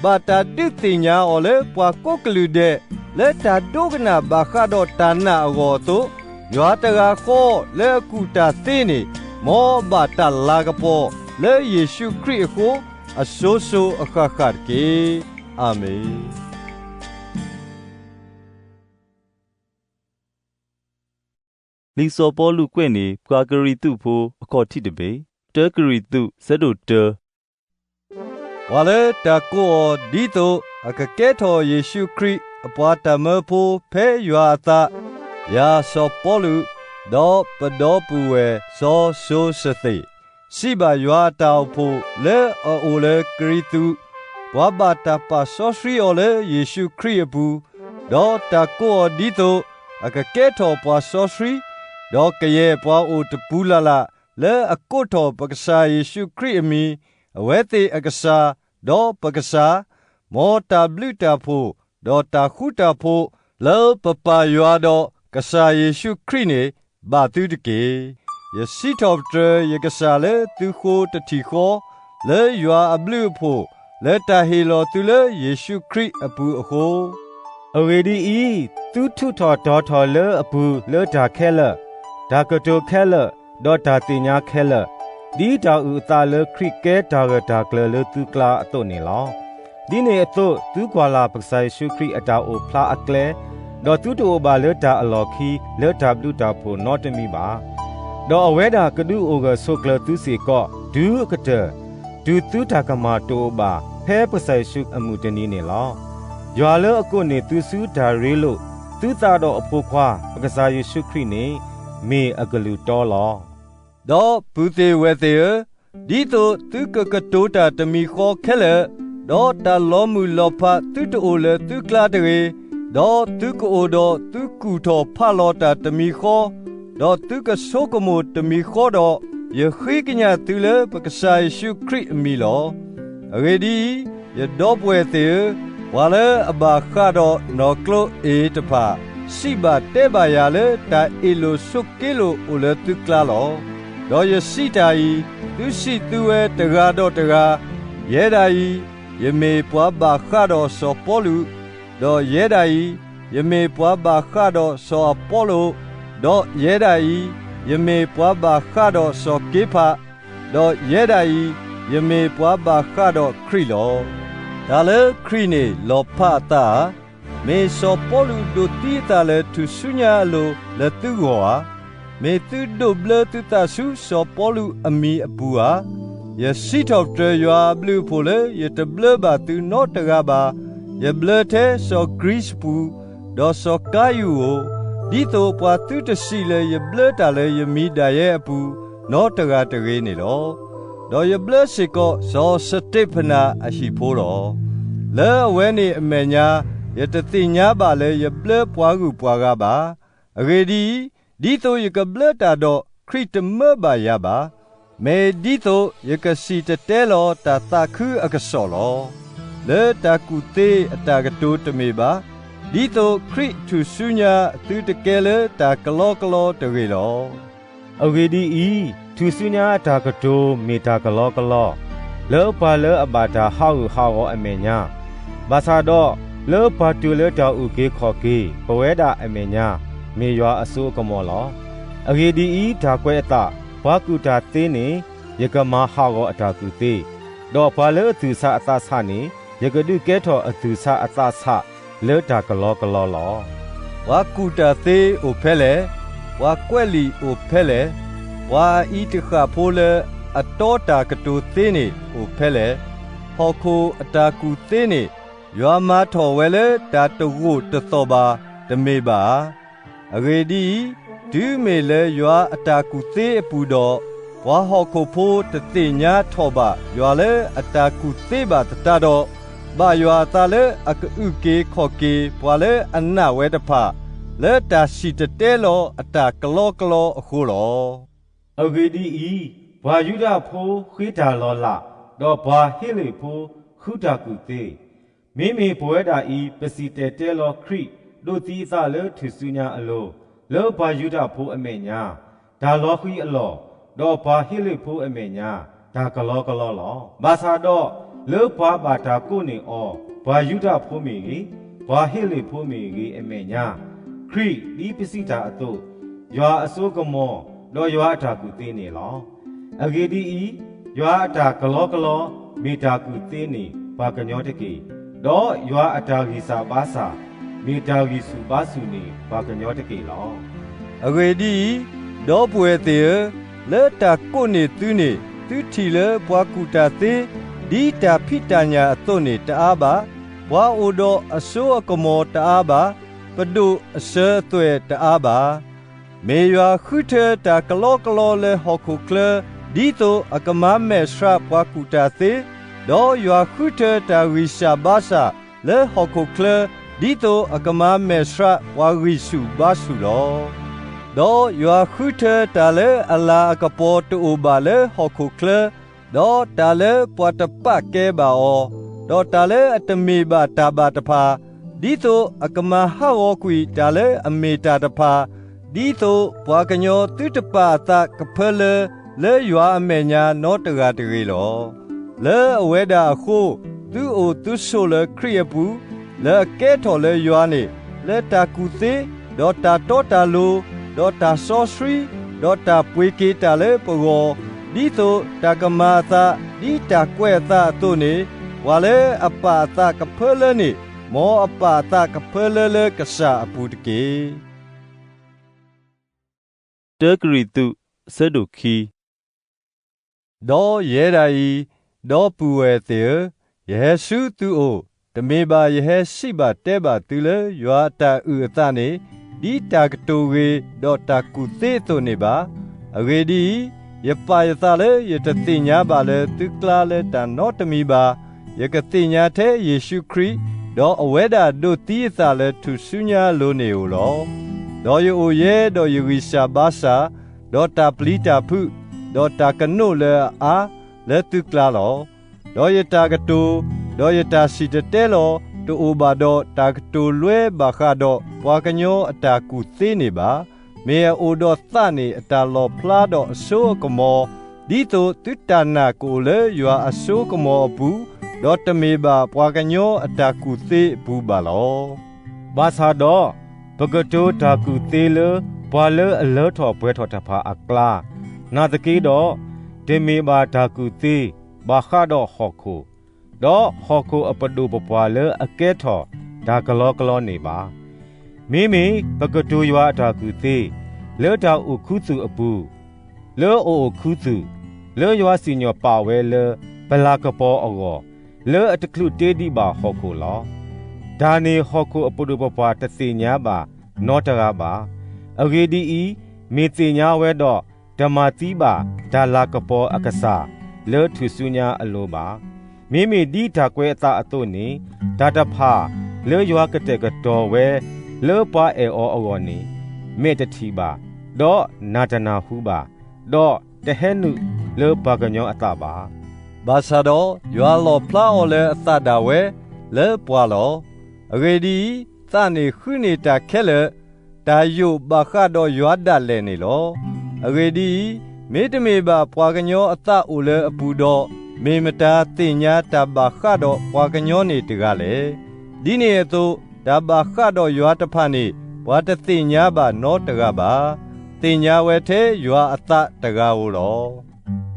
ဘၣ်တၢ်ဒုးသ့ၣ်ညါအီၤလၢပှၤကိးကလုာ်ဒဲး, လၢတၢ်ဒိကနၣ်ဘၣ်ဃးဒီးတၢ်နာ်အဂီၢ်အသိး, ယွၤတဂၤဃီလၢအကူၣ်တၢ်သ့န့ၣ်, မ်အဘၣ်တၢ်လၤကပီၤလၢယ့ၣ်ၡူးခရံာ်အဃိ, အစိၤစိၤအဃၣ်ဃၣ်တက့ၢ်. အၤမ့ၣ်. လံာ်စီၤပီလူးကွဲးန့ၢ်ပှၤကရံၣ်သူးဖိအခီၣ်ထံးတဘ့ၣ်, တၢကရံၣ်သူး ဆၢဒိၣ်တၢ. ပှၤလၢတၢ်ကိးအီၤဒ်သိးအကကဲထီၣ်ယ့ၣ်ၡူးခရံာ်အပှၤတၢ်မၢဖိဖဲယွၤအသး, ယၤစီၤပီလူး, ဒီးပဒီပုၢ်ဝဲၢ်စီၤစိၤစသ့း, စံးဘၣ်ယွၤအတၢ်အိၣ်ဖှိၣ်လၢအအိၣ်လၢကရံၣ်သူး, ပှၤဘၣ်တၢ်ပာ်စီဆှံအီၤလၢယ့ၣ်ၡူးခရံာ်အပူၤ, ဒီးတၢ်ကိးအီၤဒ်သိးအကကဲထီၣ်ပှၤစီဆှံ, ဒီးကယဲၢ်ပှၤအိၣ်တပူၤလၢ်လၢ် လၢအကိးထီၣ်ပကစၢ်ယ့ၣ်ၡူးခရံာ်အမံၤ, အဝဲသ့ၣ်အကစၢ်, ဒီးပကစၢ်, မ်တၢ်ဘျုးတၢ်ဖှိၣ်, ဒီးတၢ်ဃူတၢ်ဖိး, လၢပပၢ်ယွၤဒီးကစၢ်ယ့ၣ်ၡူးခရံာ်န့ၣ်, ဘၣ်သုတက့ၢ်. ယစံးထီၣ်ပတြၢၤယကစၢ်လၢသုဃိတထံၣ်ဃီ, လၢယွၤအဘျုးအဖှိၣ်, လၢတၢ်ဟ့ၣ်လီၤသုလၢယ့ၣ်ၡူးခရံာ်အပူၤအဃိ, အဂ့ၢ်ဒ်အံၤ, သုထုးထီၣ်တီၤထီၣ်လၢအပူၤလၢတၢ်ခဲလၢာ်, တၢ်ကတိၤခဲလၢာ်, ဒီးတၢ်သ့ၣ်ညါခဲလၢာ်, ဒ်တၢ်အုၣ်အသးလၢခရံာ်ကဲတၢ်ဂၢၢ်တၢ်ကျၢၤလၢသုကျါအသိးန့ၣ်လီၤ. ဒ်န့ၣ်အသိးသုကွၢ်လၢ်ပကစၢ်ယ့ၣ်ၡူးခရံာ်အတၢ်အိၣ်ဖျါအကျဲ, ဒီးသုတအိၣ်ဘၣ်လၢတၢ်အလီၢ်ခံလၢတၢ်ဘျုးတၢ်ဖှိၣ်နီတမံၤဘၣ်. ဒီးအဝဲဒၣ်ကဒုးအိၣ်ဂၢၢ်ဆိးကျၢၤသုစ့ၢ်ကီးတုၤအကတၢၢ်, တုၤသုတၢ်ကမၣ်တအိၣ်ဘၣ်ဖဲပကစၢ်ယ့ၣ်ၡူးအမုၢ်တနံၤန့ၣ်လီၤ. ယွၤလၢအကိးန့ၢ်သုဆူတၢ်ရ့လိာ်, သုသးဒီးအဖိခွါ, ပကစၢ်ယ့ၣ်ၡူးခရံာ်န့ၣ်, မ့ၢ်အကလုၢ်တီလီၤ. ဒီးပုၢ်သ့ၣ်ဝဲၢ်သ့ၣ်ဧၢ, ဒ်သိးသုကကတိၤတၢ်တမံၤဃီခဲလၢာ်, ဒီးတၢ်လီၤမုၢ်လီၤဖးသုတအိၣ်လၢသုကျါတဂ့ၤ, ဒီးသုကအိၣ်ဒီးသုကူၣ်ထီၣ်ဖးလီၤတၢ်တမံၤဃီ, ဒီးသုကဆိကမိၣ်တမံၤဃီဒီး, ယဃ့ကညးသုလၢပကစၢ်ယ့ၣ်ၡူးခရံာ်အမံၤလီၤ. အဂ့ၢ်ဒ်အံၤ, ယဒီပုၢ်ဝဲၢ်သ့ၣ်ဧၢ, ပှၤလၢအဘၣ်ဃးဒီးနီၢ်ကျိအ့ၤတဖၣ်, စံးဘၣ်တဲဘၣ်ယၤလၢတၢ်အ့ၣ်လိာ်ဆိးက့လိာ်အိၣ်လၢသုကျါလီၤ. ဒီးယစံးတၢ်အံၤ, သုစံးသုဝဲတဂၤဒီးတဂၤ, ယဲဒၣ်အံၤ, ယမ့ၢ်ပှၤဘၣ်ဃးဒီးစီၤပီလူး, ဒီးယဲဒၣ်အံၤ, ယမ့ၢ်ပှၤဘၣ်ဃးဒီးစီၤအပီလိၣ်, ဒီးယဲဒၣ်အံၤ, ယမ့ၢ်ပှၤဘၣ်ဃးဒီးစီၤက့ဖး, ဒီးယဲဒၣ်အံၤ, ယမ့ၢ်ပှၤဘၣ်ဃးဒီးခရံာ်လီၤ. တၢ်လၢခရံာ်န့ၣ်လီၤဖးအသးဧါ. မ့ၢ်စီၤပီလူးဒိးသံအသးလၢထူၣ်စုညါအလိၤလၢသုဂီၢ်ဧါ. မ့ၢ်သုဒိးဘျၢသုသးဆူစီၤပီလူးအမံၤအပူၤဧါ. ယစံးထီၣ်ပတြၢၤယွၤအဘျုးအဖှိၣ်လၢယတဘျၢဘၣ်သုနီတဂၤဘၣ်. ယဘျၢထဲစီၤကရံစပူၤ, ဒီးစီၤကါယူဧိၤ, ဒ်သိးပှၤသုတစံးလၢယဘျၢတၢ်လၢယမံၤဒၣ်ယဲအပူၤ, နီတဂၤတဂ့ၤန့ၣ်လီၤ. ဒီးယဘျၢစ့ၢ်ကီးစီၤစတ့းဖနၣ်အဟံၣ်ဖိလီၤ. လၢအဝဲန့ၣ်အမဲာ်ညါ, ယတသ့ၣ်ညါဘၣ်လၢယဘျၢပှၤဂုၤပှၤဂၤဘၣ်. အဂ့ၢ်ဒ်အံၤ, ဒ်သိးယကဘျၢတၢ်ဒီးခရံာ်တမၢဘၣ်ယၤဘၣ်. မ့ၢ်ဒ်သိးယကစံၣ်တဲၤတဲလီၤတၢ်သးခုအကစီၣ်လီၤ. လၢတၢ်ကူၣ်သ့အတၢ်ကတိၤတမ့ၢ်ဘၣ်, ဒ်သိးခရံာ်ထူၣ်စုညါသုတကဲလၢတၢ်ကလီကလီတဂ့ၤလီၤ. အဂ့ၢ်ဒ်အံၤ, ထူၣ်စုညါအတၢ်ကတိၤမ့ၢ်တၢ်ကလီကလီ, လၢပှၤလၢအဘၣ်တၢ်ဟးဂူာ်ဟးဂီၤအမဲာ်ညါ, ဘၣ်ဆၣ်ဒီး, လၢပှၤတုၤလၢတၢ်အုၣ်က့ၤခီၣ်က့ၤ ပဝဲဒၣ်အမဲာ်ညါ, မ့ၢ်ယွၤအစိအကမီၤလီၤ. အဂ့ၢ်ဒ်အံၤ, တၢ်ကွဲးအသး, ပှၤကူၣ်တၢ်သ့န့ၣ်, ယကမၤဟးဂီၤအတၢ်ကူၣ်သ့, ဒီးပှၤလၢအသူၣ်ဆးအသးဆးန့ၣ်, ယကဒုးကဲထီၣ်အသူၣ်ဆးအသးဆးလၢတၢ်ကလီကလီလီၤ. ပှၤကူၣ်တၢ်သ့အိၣ်ဖဲလဲၣ်, ပှၤကွဲးလံာ်အိၣ်ဖဲလဲၣ်, ပှၤအအံၤတဃၣ်ဖိလၢအတီတၢ်ကတိၤသ့န့ၣ်အိၣ်ဖဲလဲၣ်, ဟီၣ်ခိၣ်အတၢ်ကူၣ်သ့န့ၣ်, ယွၤမၤထီၣ်ဝဲလၢတၢ်တဂိာ်တသီၣ်ဘၣ်တမ့ၢ်ဘၣ်ဧါ. အဂ့ၢ်ဒ်အံၤ, တုၤမ့ၢ်လၢယွၤအတၢ်ကူၣ်သ့အပူၤဒီး, ပှၤဟီၣ်ခိၣ်ဖိတသ့ၣ်ညါထီၣ်ဘၣ်ယွၤလၢအတၢ်ကူၣ်သ့ဘၣ်သတးဒီး, ဘၣ်ယွၤအသးလၢအကအုၣ်က့ၤခီၣ်က့ၤပှၤလၢအနာ်ဝဲတဖၣ်, လၢတၢ်စံၣ်တဲၤတဲလီၤအတၢ်ကလီကလီအဃိလီၤ. အဂ့ၢ်ဒ်အံၤ, ပှၤယူဒၤဖိဃ့တၢ်လီၤလး, ဒီးပှၤဟ့လ့ၣ်ဖိဃုတၢ်ကူၣ်သ့, မ့မ့ၢ်ပဝဲဒၣ်အံၤ ပစံၣ်တဲၤတဲလီၤခရံာ်ဒိးသံအသးလၢထူၣ်စုညါအလိၤ, လၢပှၤယူဒၤဖိအမဲာ်ညါ, တၢ်လီၤဃံၤအလီၢ်, ဒီးပှၤဟ့လ့ၣ်ဖိအမဲာ်ညါ, တၢ်ကလီကလီလီၤ. ဘၣ်ဆၣ်ဒီး, လၢပှၤဘၣ်တၢ်ကိးန့ၢ်အီၤ, ပှၤယူဒၤဖိမ့ၢ်ဂ့ၤ, ပှၤဟ့လ့ၣ်ဖိမ့ၢ်ဂ့ၤအမဲာ်ညါ, ခရံာ်ဒ်ပစံးတၢ်အသိး, ယွၤအစိအကမီၤ, ဒီးယွၤအတၢ်ကူၣ်သ့န့ၣ်လီၤ. အဂ့ၢ်ဒ်အံၤ, ယွၤအတၢ်ကလီကလီမ့ၢ်တၢ်ကူၣ်သ့န့ၢ်ပှၤကညီတက့ၢ်, ဒီးယွၤအတၢ်ဂံၢ်စၢ်ဘါစၢ် မ့ၢ်တၢ်ဂံၢ်ဆူၣ်ဘါဆူၣ်န့ၢ်ပှၤကညီတက့ၢ်လီၤ. အဂ့ၢ်ဒ်အံၤ, ဒီပုၢ်ဝဲၢ်သ့ၣ်ဧၢ, လၢတၢ်ကိးန့ၢ်သုန့ၣ် သုထံၣ်လၢပှၤကူၣ်တၢ်သ့ ဒ်တၢ်ဖံးတၢ်ညၣ်အသိးန့ၣ်တအါဘၣ်, ပှၤအိၣ်ဒီးအစိအကမီၤတအါဘၣ်, ပဒိၣ်အစၢၤအသွဲၣ်တအါဘၣ်. မ့ၢ်ယွၤဃုထၢတၢ်ကလီကလီလၢဟီၣ်ခိၣ်ချၢ, ဒ်သိးအကမၤမဲာ်ဆှးပှၤကူၣ်တၢ်သ့, ဒီးယွၤဃုထၢတၢ်ဂံၢ်စၢ်ဘါစၢ်လၢဟီၣ်ခိၣ်ချၢ, ဒ်သိးအကမၤမဲာ်ဆှးပှၤဂံၢ်ဆူၣ်ဘါဆူၣ်လီၤ. ဒီးယွၤဃုထၢတၢ်လၢအလၤအကပီၤတအိၣ်ဘၣ်လၢဟီၣ်ခိၣ်ချၢ, ဒီးတၢ်လၢပှၤတပာ်ကဲဘၣ်အီၤ, ဒီးတၢ်လၢအတမ့ၢ်ဘၣ်တၢ်ဘၣ်တဖၣ်, ဒ်သိးအကမၤဟးဂီၤကွံာ်တၢ်လၢအမ့ၢ်တၢ်တဖၣ်, ဒ်သိးပှၤကညီသုတပာ်အသးကဖၢလၢ လၢယွၤအမဲာ်ညါနီတဂၤတဂ့ၤလီၤ. လၢအဝဲဒၣ်အဃိ, သုအိၣ်သုဆိးလၢခရံာ်အပူၤ, လၢအကဲထီၣ်လၢယွၤန့ၣ်, လၢတၢ်ကူၣ်သ့, ဒီးတၢ်တီတၢ်လိၤ, ဒီးတၢ်စီဆှံ, ဒီးတၢ်ပှ့ၤက့ၤတၢ်လၢပဂီၢ်, ဒ်သိးတၢ်ကမၤအသးဒ်တၢ်ကွဲးအသးအသိးန့ၣ်, ပှၤလၢအပာ်အသးကဖၢလၢန့ၣ်, မ်အပာ်အသးကဖၢလၢလၢကစၢ်အပူၤတက့ၢ်. တၢကရံၣ်သူး ဆၢဒိၣ်ခံ ဒီးယဲဒၣ်အံၤ, ဒီပုၢ်ဝဲၢ်သ့ၣ်ဧၢ, ယဟဲဆူသုအိၣ်, တမ့ၢ်ဘၣ်ယဟဲစံးဘၣ်တဲဘၣ်သုလၢယွၤအတၢ်အုၣ်အသးန့ၣ်, ဒ်တၢ်ကတိၤဂ့ၤဒီးတၢ်ကူၣ်သ့အသိးန့ၣ်ဘၣ်. အဂ့ၢ်ဒ်အံၤ, ယပာ်ယသးလၢယတသ့ၣ်ညါဘၣ်လၢသုကျါလၢတၢ်နီတမံၤဘၣ်. ယကသ့ၣ်ညါထဲယ့ၣ်ၡူးခရံာ်, ဒီးအဝဲဒၣ်ဒိးသံအသးလၢထူၣ်စုညါအလိၤန့ၣ်ဧိၤလီၤ. ဒီးယအိၣ်ယဲဒီးယဂံၢ်စၢ်ဘါစၢ်, ဒီးတၢ်ပျံၤတၢ်ဖုး, ဒီးတၢ်ကနိးလၢအအါ, လၢသုကျါလီၤ. ဒီးယတၢ်ကတိၤ, ဒီးယတၢ်စံၣ်တဲၤတဲလီၤ, တအိၣ်ဘၣ်ဒီးတၢ်ကတိၤလွဲဘၣ်ဃးဒီးပှၤကညီအတၢ်ကူၣ်သ့န့ၣ်ဘၣ်. မ့ၢ်အအိၣ်ဒီးသးန့ၣ်အတၢ်လီၣ်ဖျါဒီးအစိအကမီၤ, ဒ်သိးသုတၢ်နာ်ကအိၣ်လၢယွၤအစိကမီၤအပူၤ, ဒီးတမ့ၢ်ဘၣ်ပှၤကညီအတၢ်ကူၣ်သ့အပူၤဘၣ်လီၤ. ဘၣ်ဆၣ်ဒီး, ပကတိၤတၢ်ကူၣ်သ့လၢပှၤလၢအလၢထီၣ်ပှဲၤထီၣ်တဖၣ်အကျါ, နာ်သက့ဒီး, တမ့ၢ်ဘၣ်တၢ်ကူၣ်သ့ဘၣ်ဃးဒီးဟီၣ်ခိၣ်, ဒီးဟီၣ်ခိၣ်အပဒိၣ်ပပှၢ်လၢအကဲထီၣ်တၢ်ကလီကလီန့ၣ်ဘၣ်. မ့မ့ၢ်ပကတိၤယွၤအတၢ်ကူၣ်သ့, လၢတၢ်အိၣ်ခူသူၣ်အပူၤ, လၢအအိၣ်ခူသူၣ်, လၢယွၤစံၣ်ညီၣ်ပာ်ဝဲလၢပလၤကပီၤအဂီၢ်, လၢအတချုးတ့ဒံးဘၣ်ဟီၣ်ခိၣ်လီၤ. တၢ်န့ၣ်ဟီၣ်ခိၣ်အပဒိၣ်ပပှၢ်တသ့ၣ်ညါဘၣ်နီတဂၤဘၣ်. အဂ့ၢ်ဒ်အံၤ, မ့ၢ်သ့ၣ်ညါဝဲဒီးတမၤသံဘၣ်တၢ်လၤကပီၤအကစၢ်လၢထူၣ်စုညါအလိၤဘၣ်. မ့မ့ၢ်ဒ်တၢ်ကွဲးအသးအသိးန့ၣ်, တၢ်တဖၣ်လၢယွၤကတဲာ်ကတီၤဝဲလၢပှၤအဲၣ်အီၤအဂီၢ်န့ၣ်, မဲာ်တထံၣ်ဘၣ်, ဒီးနၢ်တနၢ်ဟူဘၣ်, ဒီးတဟဲနုာ်လၢပှၤကညီအသးဘၣ်. ဘၣ်ဆၣ်ဒီးယွၤလီၣ်ဖျါအီၤလၢအသးဒၣ်ဝဲလၢပှၤလီၤ. အဂ့ၢ်ဒ်အံၤ, သးန့ၣ်ဃုန့ၢ်တၢ်ခဲလၢာ်, တၢ်ယိာ်ဘၣ်ဃးဒီးယွၤဒၣ်လဲာ်န့ၣ်လီၤ. အဂ့ၢ်ဒ်အံၤ, မ့တမ့ၢ်ဘၣ်ပှၤကညီအသးအိၣ်လၢအပူၤဒီး, မ့ၢ်မတၤသ့ၣ်ညါတၢ်ဘၣ်ဃးဒီးပှၤကညီန့ၣ်တဂၤလဲၣ်. ဒ်န့ၣ်အသိး, တၢ်ဘၣ်ဃးဒီးယွၤတဖၣ်န့ၣ်, ပှၤတသ့ၣ်ညါဘၣ်နီတဂၤဘၣ်. သ့ၣ်ညါဝဲထဲယွၤအသးတဂၤဧိၤလီၤ.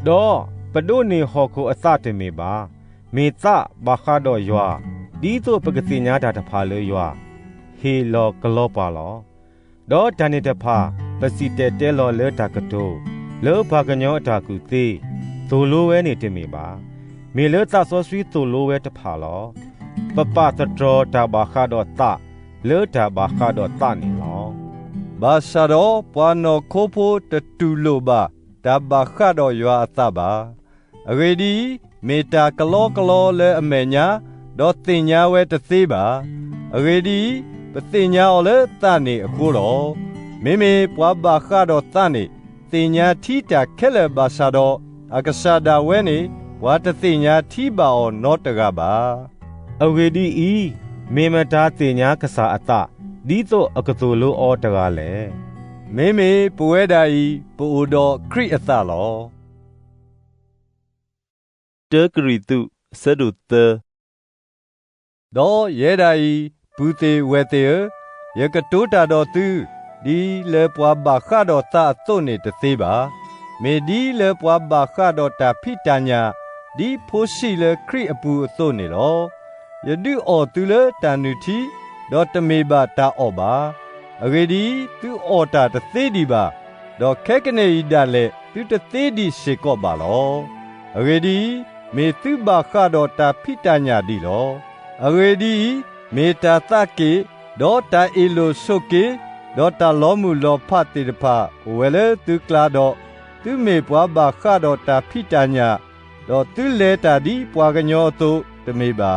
ဒီးပဒိးန့ၢ်ဟီၣ်ခိၣ်အသးတမ့ၢ်ဘၣ်. မ့ၢ်သးဘၣ်ဃးဒီးယွၤ, ဒ်သိးပကသ့ၣ်ညါတၢ်တဖၣ်လၢယွၤ, ဟ့ၣ်လီၤကလီပှၤလီၤ. ဒီးတၢ်န့ၣ်တဖၣ်, ပစံၣ်တဲၤတဲလီၤလၢတၢ်ကတိၤ, လၢပှၤကညီအတၢ်ကူၣ်သ့, သိၣ်လိဝဲန့ၣ်တမ့ၢ်ဘၣ်. မ့ၢ်လၢသးစီဆှံသိၣ်လိဝဲတဖၣ်လီၤ. ပပာ်သတြီၤတၢ်ဘၣ်ဃးဒီးသးလၢတၢ်ဘၣ်ဃးဒီးသးန့ၣ်လီၤ. ဘၣ်ဆၣ်ဒီးပှၤနီၢ်ခိဖိတတူၢ်လိာ်ဘၣ်တၢ်ဘၣ်ဃးဒီးယွၤအသးဘၣ်. အဂ့ၢ်ဒ်အံၤ, မ့ၢ်တၢ်ကလီကလီလၢအမဲာ်ညါ, ဒီးသ့ၣ်ညါဝဲတသ့ဘၣ်. အဂ့ၢ်ဒ်အံၤ, ပသ့ၣ်ညါအီၤလၢသးန့ၣ်အဃိလီၤ. မ့မ့ၢ်ပှၤဘၣ်ဃးဒီးသးန့ၣ်, သ့ၣ်ညါထံတၢ်ခဲလၢာ်ဘၣ်ဆၣ်ဒီး, အကစၢ်ဒၣ်ဝဲန့ၣ်, ပှၤတသ့ၣ်ညါထံဘၣ်အီၤနီတဂၤဘၣ်. အဂ့ၢ်ဒ်အံၤ, မ့ၢ်မတၤသ့ၣ်ညါကစၢ်အသး, ဒ်သိးအကသိၣ်လိအီၤတဂၤလဲၣ်. မ့မ့ၢ်ပဝဲဒၣ်အံၤ, ပအိၣ်ဒီးခရံာ်အသးလီၤ. တၢကရံၣ်သူး အဆၢဒိၣ်သၢ ဒီးယဲဒၣ်အံၤ, ပုၢ်သ့ၣ်ဝဲၢ်သ့ၣ်ဧၢ, ယကတိၤတၢ်ဒီးသု, ဒ်လၢပှၤဘၣ်ဃးဒီးသးအသိးန့ၣ်တသ့ဘၣ်. မ့ၢ်ဒ်လၢပှၤဘၣ်ဃးဒီးတၢ်ဖံးတၢ်ညၣ်, ဒ်ဖိဆံးလၢခရံာ်အပူၤအသိးန့ၣ်လီၤ. ယဒုးအီၣ်သုလၢတၢ်နုၢ်ထံ, ဒီးတမ့ၢ်ဘၣ်တၢ်အီၣ်ဘၣ်. အဂ့ၢ်ဒ်အံၤ, သုအီၣ်တၢ်တသ့ဒံးဘၣ်, ဒီးခဲကနံၣ်အံၤဒၣ်လဲာ်သုတသ့ဒံးစ့ၢ်ကီးဘၣ်လီၤ. အဂ့ၢ်ဒ်အံၤ, မ့ၢ်သုဘၣ်ဃးဒီးတၢ်ဖံးတၢ်ညၣ်ဒံးလီၤ. အဂ့ၢ်ဒ်အံၤ, မ့ၢ်တၢ်သးက့ၣ်, ဒီးတၢ်အ့ၣ်လိာ်ဆိးက့, ဒီးတၢ်လီမုၢ်လီၤဖးသ့ၣ်တဖၣ်အိၣ်ဝဲလၢသုကျါဒီး, သုမ့ၢ်ပှၤဘၣ်ဃးဒီးတၢ်ဖံးတၢ်ညၣ်, ဒီးသုလဲၤတၢ်ဒ်ပှၤကညီအသိးတမ့ၢ်ဘၣ်ဧါ.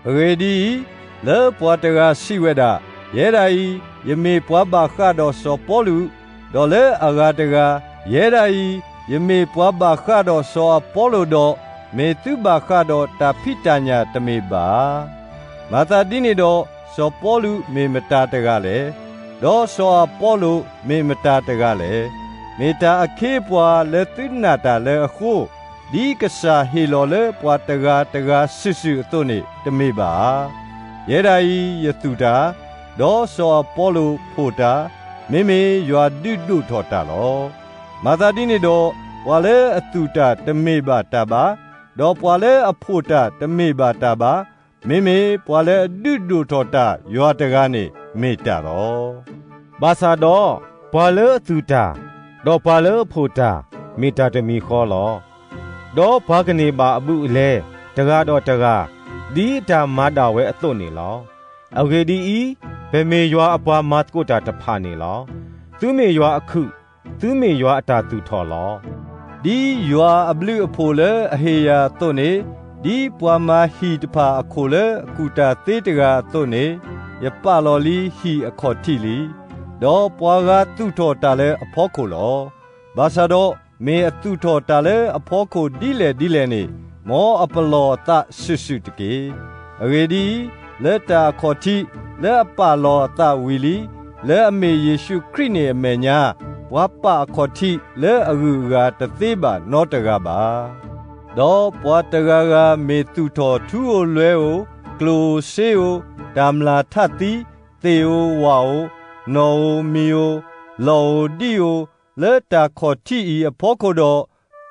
အဂ့ၢ်ဒ်အံၤ, လၢပှၤတဂၤစံးဝဲဒၣ်, ယဲဒၣ်အံၤ, ယမ့ၢ်ပှၤဘၣ်ဃးဒီးစီၤပီလူး, ဒီးလၢအဂၤတဂၤ, ယဲဒၣ်အံၤ, ယမ့ၢ်ပှၤဘၣ်ဃးဒီးစီၤအပီလိာ်ဒီး, မ့ၢ်သုဘၣ်ဃးဒီးတၢ်ဖံးတၢ်ညၣ်တမ့ၢ်ဘၣ်ဧါ. မၤသးဒ်န့ၣ်ဒီး, စီၤပီလူးမ့ၢ်မတၤတဂၤလဲၣ်. ဒီးစီၤအပီလိာ်မ့ၢ်မတၤတဂၤလဲၣ်. မ့ၢ်တၢ်အခ့အပှၤလၢသုနာ်တၢ်လၢအဃိ, ဒ်ကစၢ်ဟ့ၣ်လီၤလၢပှၤတဂၤတဂၤစုာ်စုာ်အသိးန့ၣ်တမ့ၢ်ဘၣ်ဧါ. ယဲဒၣ်အံၤ, ယသူၣ်တၢ်, ဒီးစီၤအပီလိာ်ဖိၣ်တၢ်, မ့မ့ၢ်ယွၤဒုးဒိၣ်ထီၣ်တၢ်လီၤ. မၤသးဒ်န့ၣ်ဒီး, ပှၤလၢအသူၣ်တၢ်တမ့ၢ်ဘၣ်တၢ်ဘၣ်, ဒီးပှၤလၢအဖိၣ်တၢ်တမ့ၢ်ဘၣ်တၢ်ဘၣ်, မ့မ့ၢ်ပှၤလၢအဒုးဒိၣ်ထီၣ်တၢ်ယွၤတဂၤန့ၣ်မ့ၢ်တၢ်လီၤ. ဘၣ်ဆၣ်ဒီး, ပှၤလၢအသူၣ်တၢ်, ဒီးပှၤလၢအဖိၣ်တၢ်, မ့ၢ်တၢ်တမံၤဃီလီၤ. ဒီးပှၤကန့ၢ်ဘၣ်အဘူးအလဲ, တဂၤဒီးတဂၤ, ဒ်အတၢ်မၤဒၣ်ဝဲအသိးန့ၣ်လီၤ. အဂ့ၢ်ဒ်အံၤ, ပမ့ၢ်ယွၤအပှၤမၤသကိးတၢ်တဖၣ်န့ၣ်လီၤ. သုမ့ၢ်ယွၤအခုၣ်, သုမ့ၢ်ယွၤအတၢ်သူၣ်ထီၣ်လီၤ. ဒ်ယွၤအဘျုးအဖှိၣ်လၢအဟ့ၣ်ယၤအသိးန့ၣ်, ဒ်ပှၤမၤဟံၣ်တဖၣ်အခိၣ်လၢအကူၣ်တၢ်သ့တဂၤအသိးန့ၣ်, ယပာ်လီၤလံဟံၣ်အခီၣ်ထံးလံ. ဒီးပှၤဂၤသူၣ်ထီၣ်တၢ်လၢအဖီခိၣ်လီၤ. ဘၣ်ဆၣ်ဒီး, မ့ၢ်အသူၣ်ထီၣ်တၢ်လၢအဖီခိၣ်ဒ်လဲၣ်ဒ်လဲၣ်န့ၣ်, မ်အပလီၢ်အသးစုာ်စုာ်တက့ၢ်. အဂ့ၢ်ဒ်အံၤ, လၢတၢ်အခီၣ်ထံး, လၢအပာ်လီၤအသးဝံၤလံ, လၢအမ့ၢ်ယ့ၣ်ၡူးခရံာ်န့ၣ်အမဲာ်ညါ, ပှၤပာ်အခီၣ်ထံးလၢအဂုၤအဂၤတသ့ဘၣ်နီတဂၤဘၣ်. ဒီးပှၤတဂၤဂၤမ့ၢ်သူၣ်ထီၣ်ထူဧိၤလွဲဧိၤ, ကျိၣ်ဧိၤစ့ဧိၤ, တၢ်မျၢ်ထးသံ, သ့ၣ်ဧိၤဝၣ်ဧိၤ, နီၣ်ဧိၤမံၤဧိၤ, လီၢ်ဧိၤဒံဧိၤ, လၢတၢ်ခီၣ်ထံးအံၤအဖီခိၣ်ဒီး,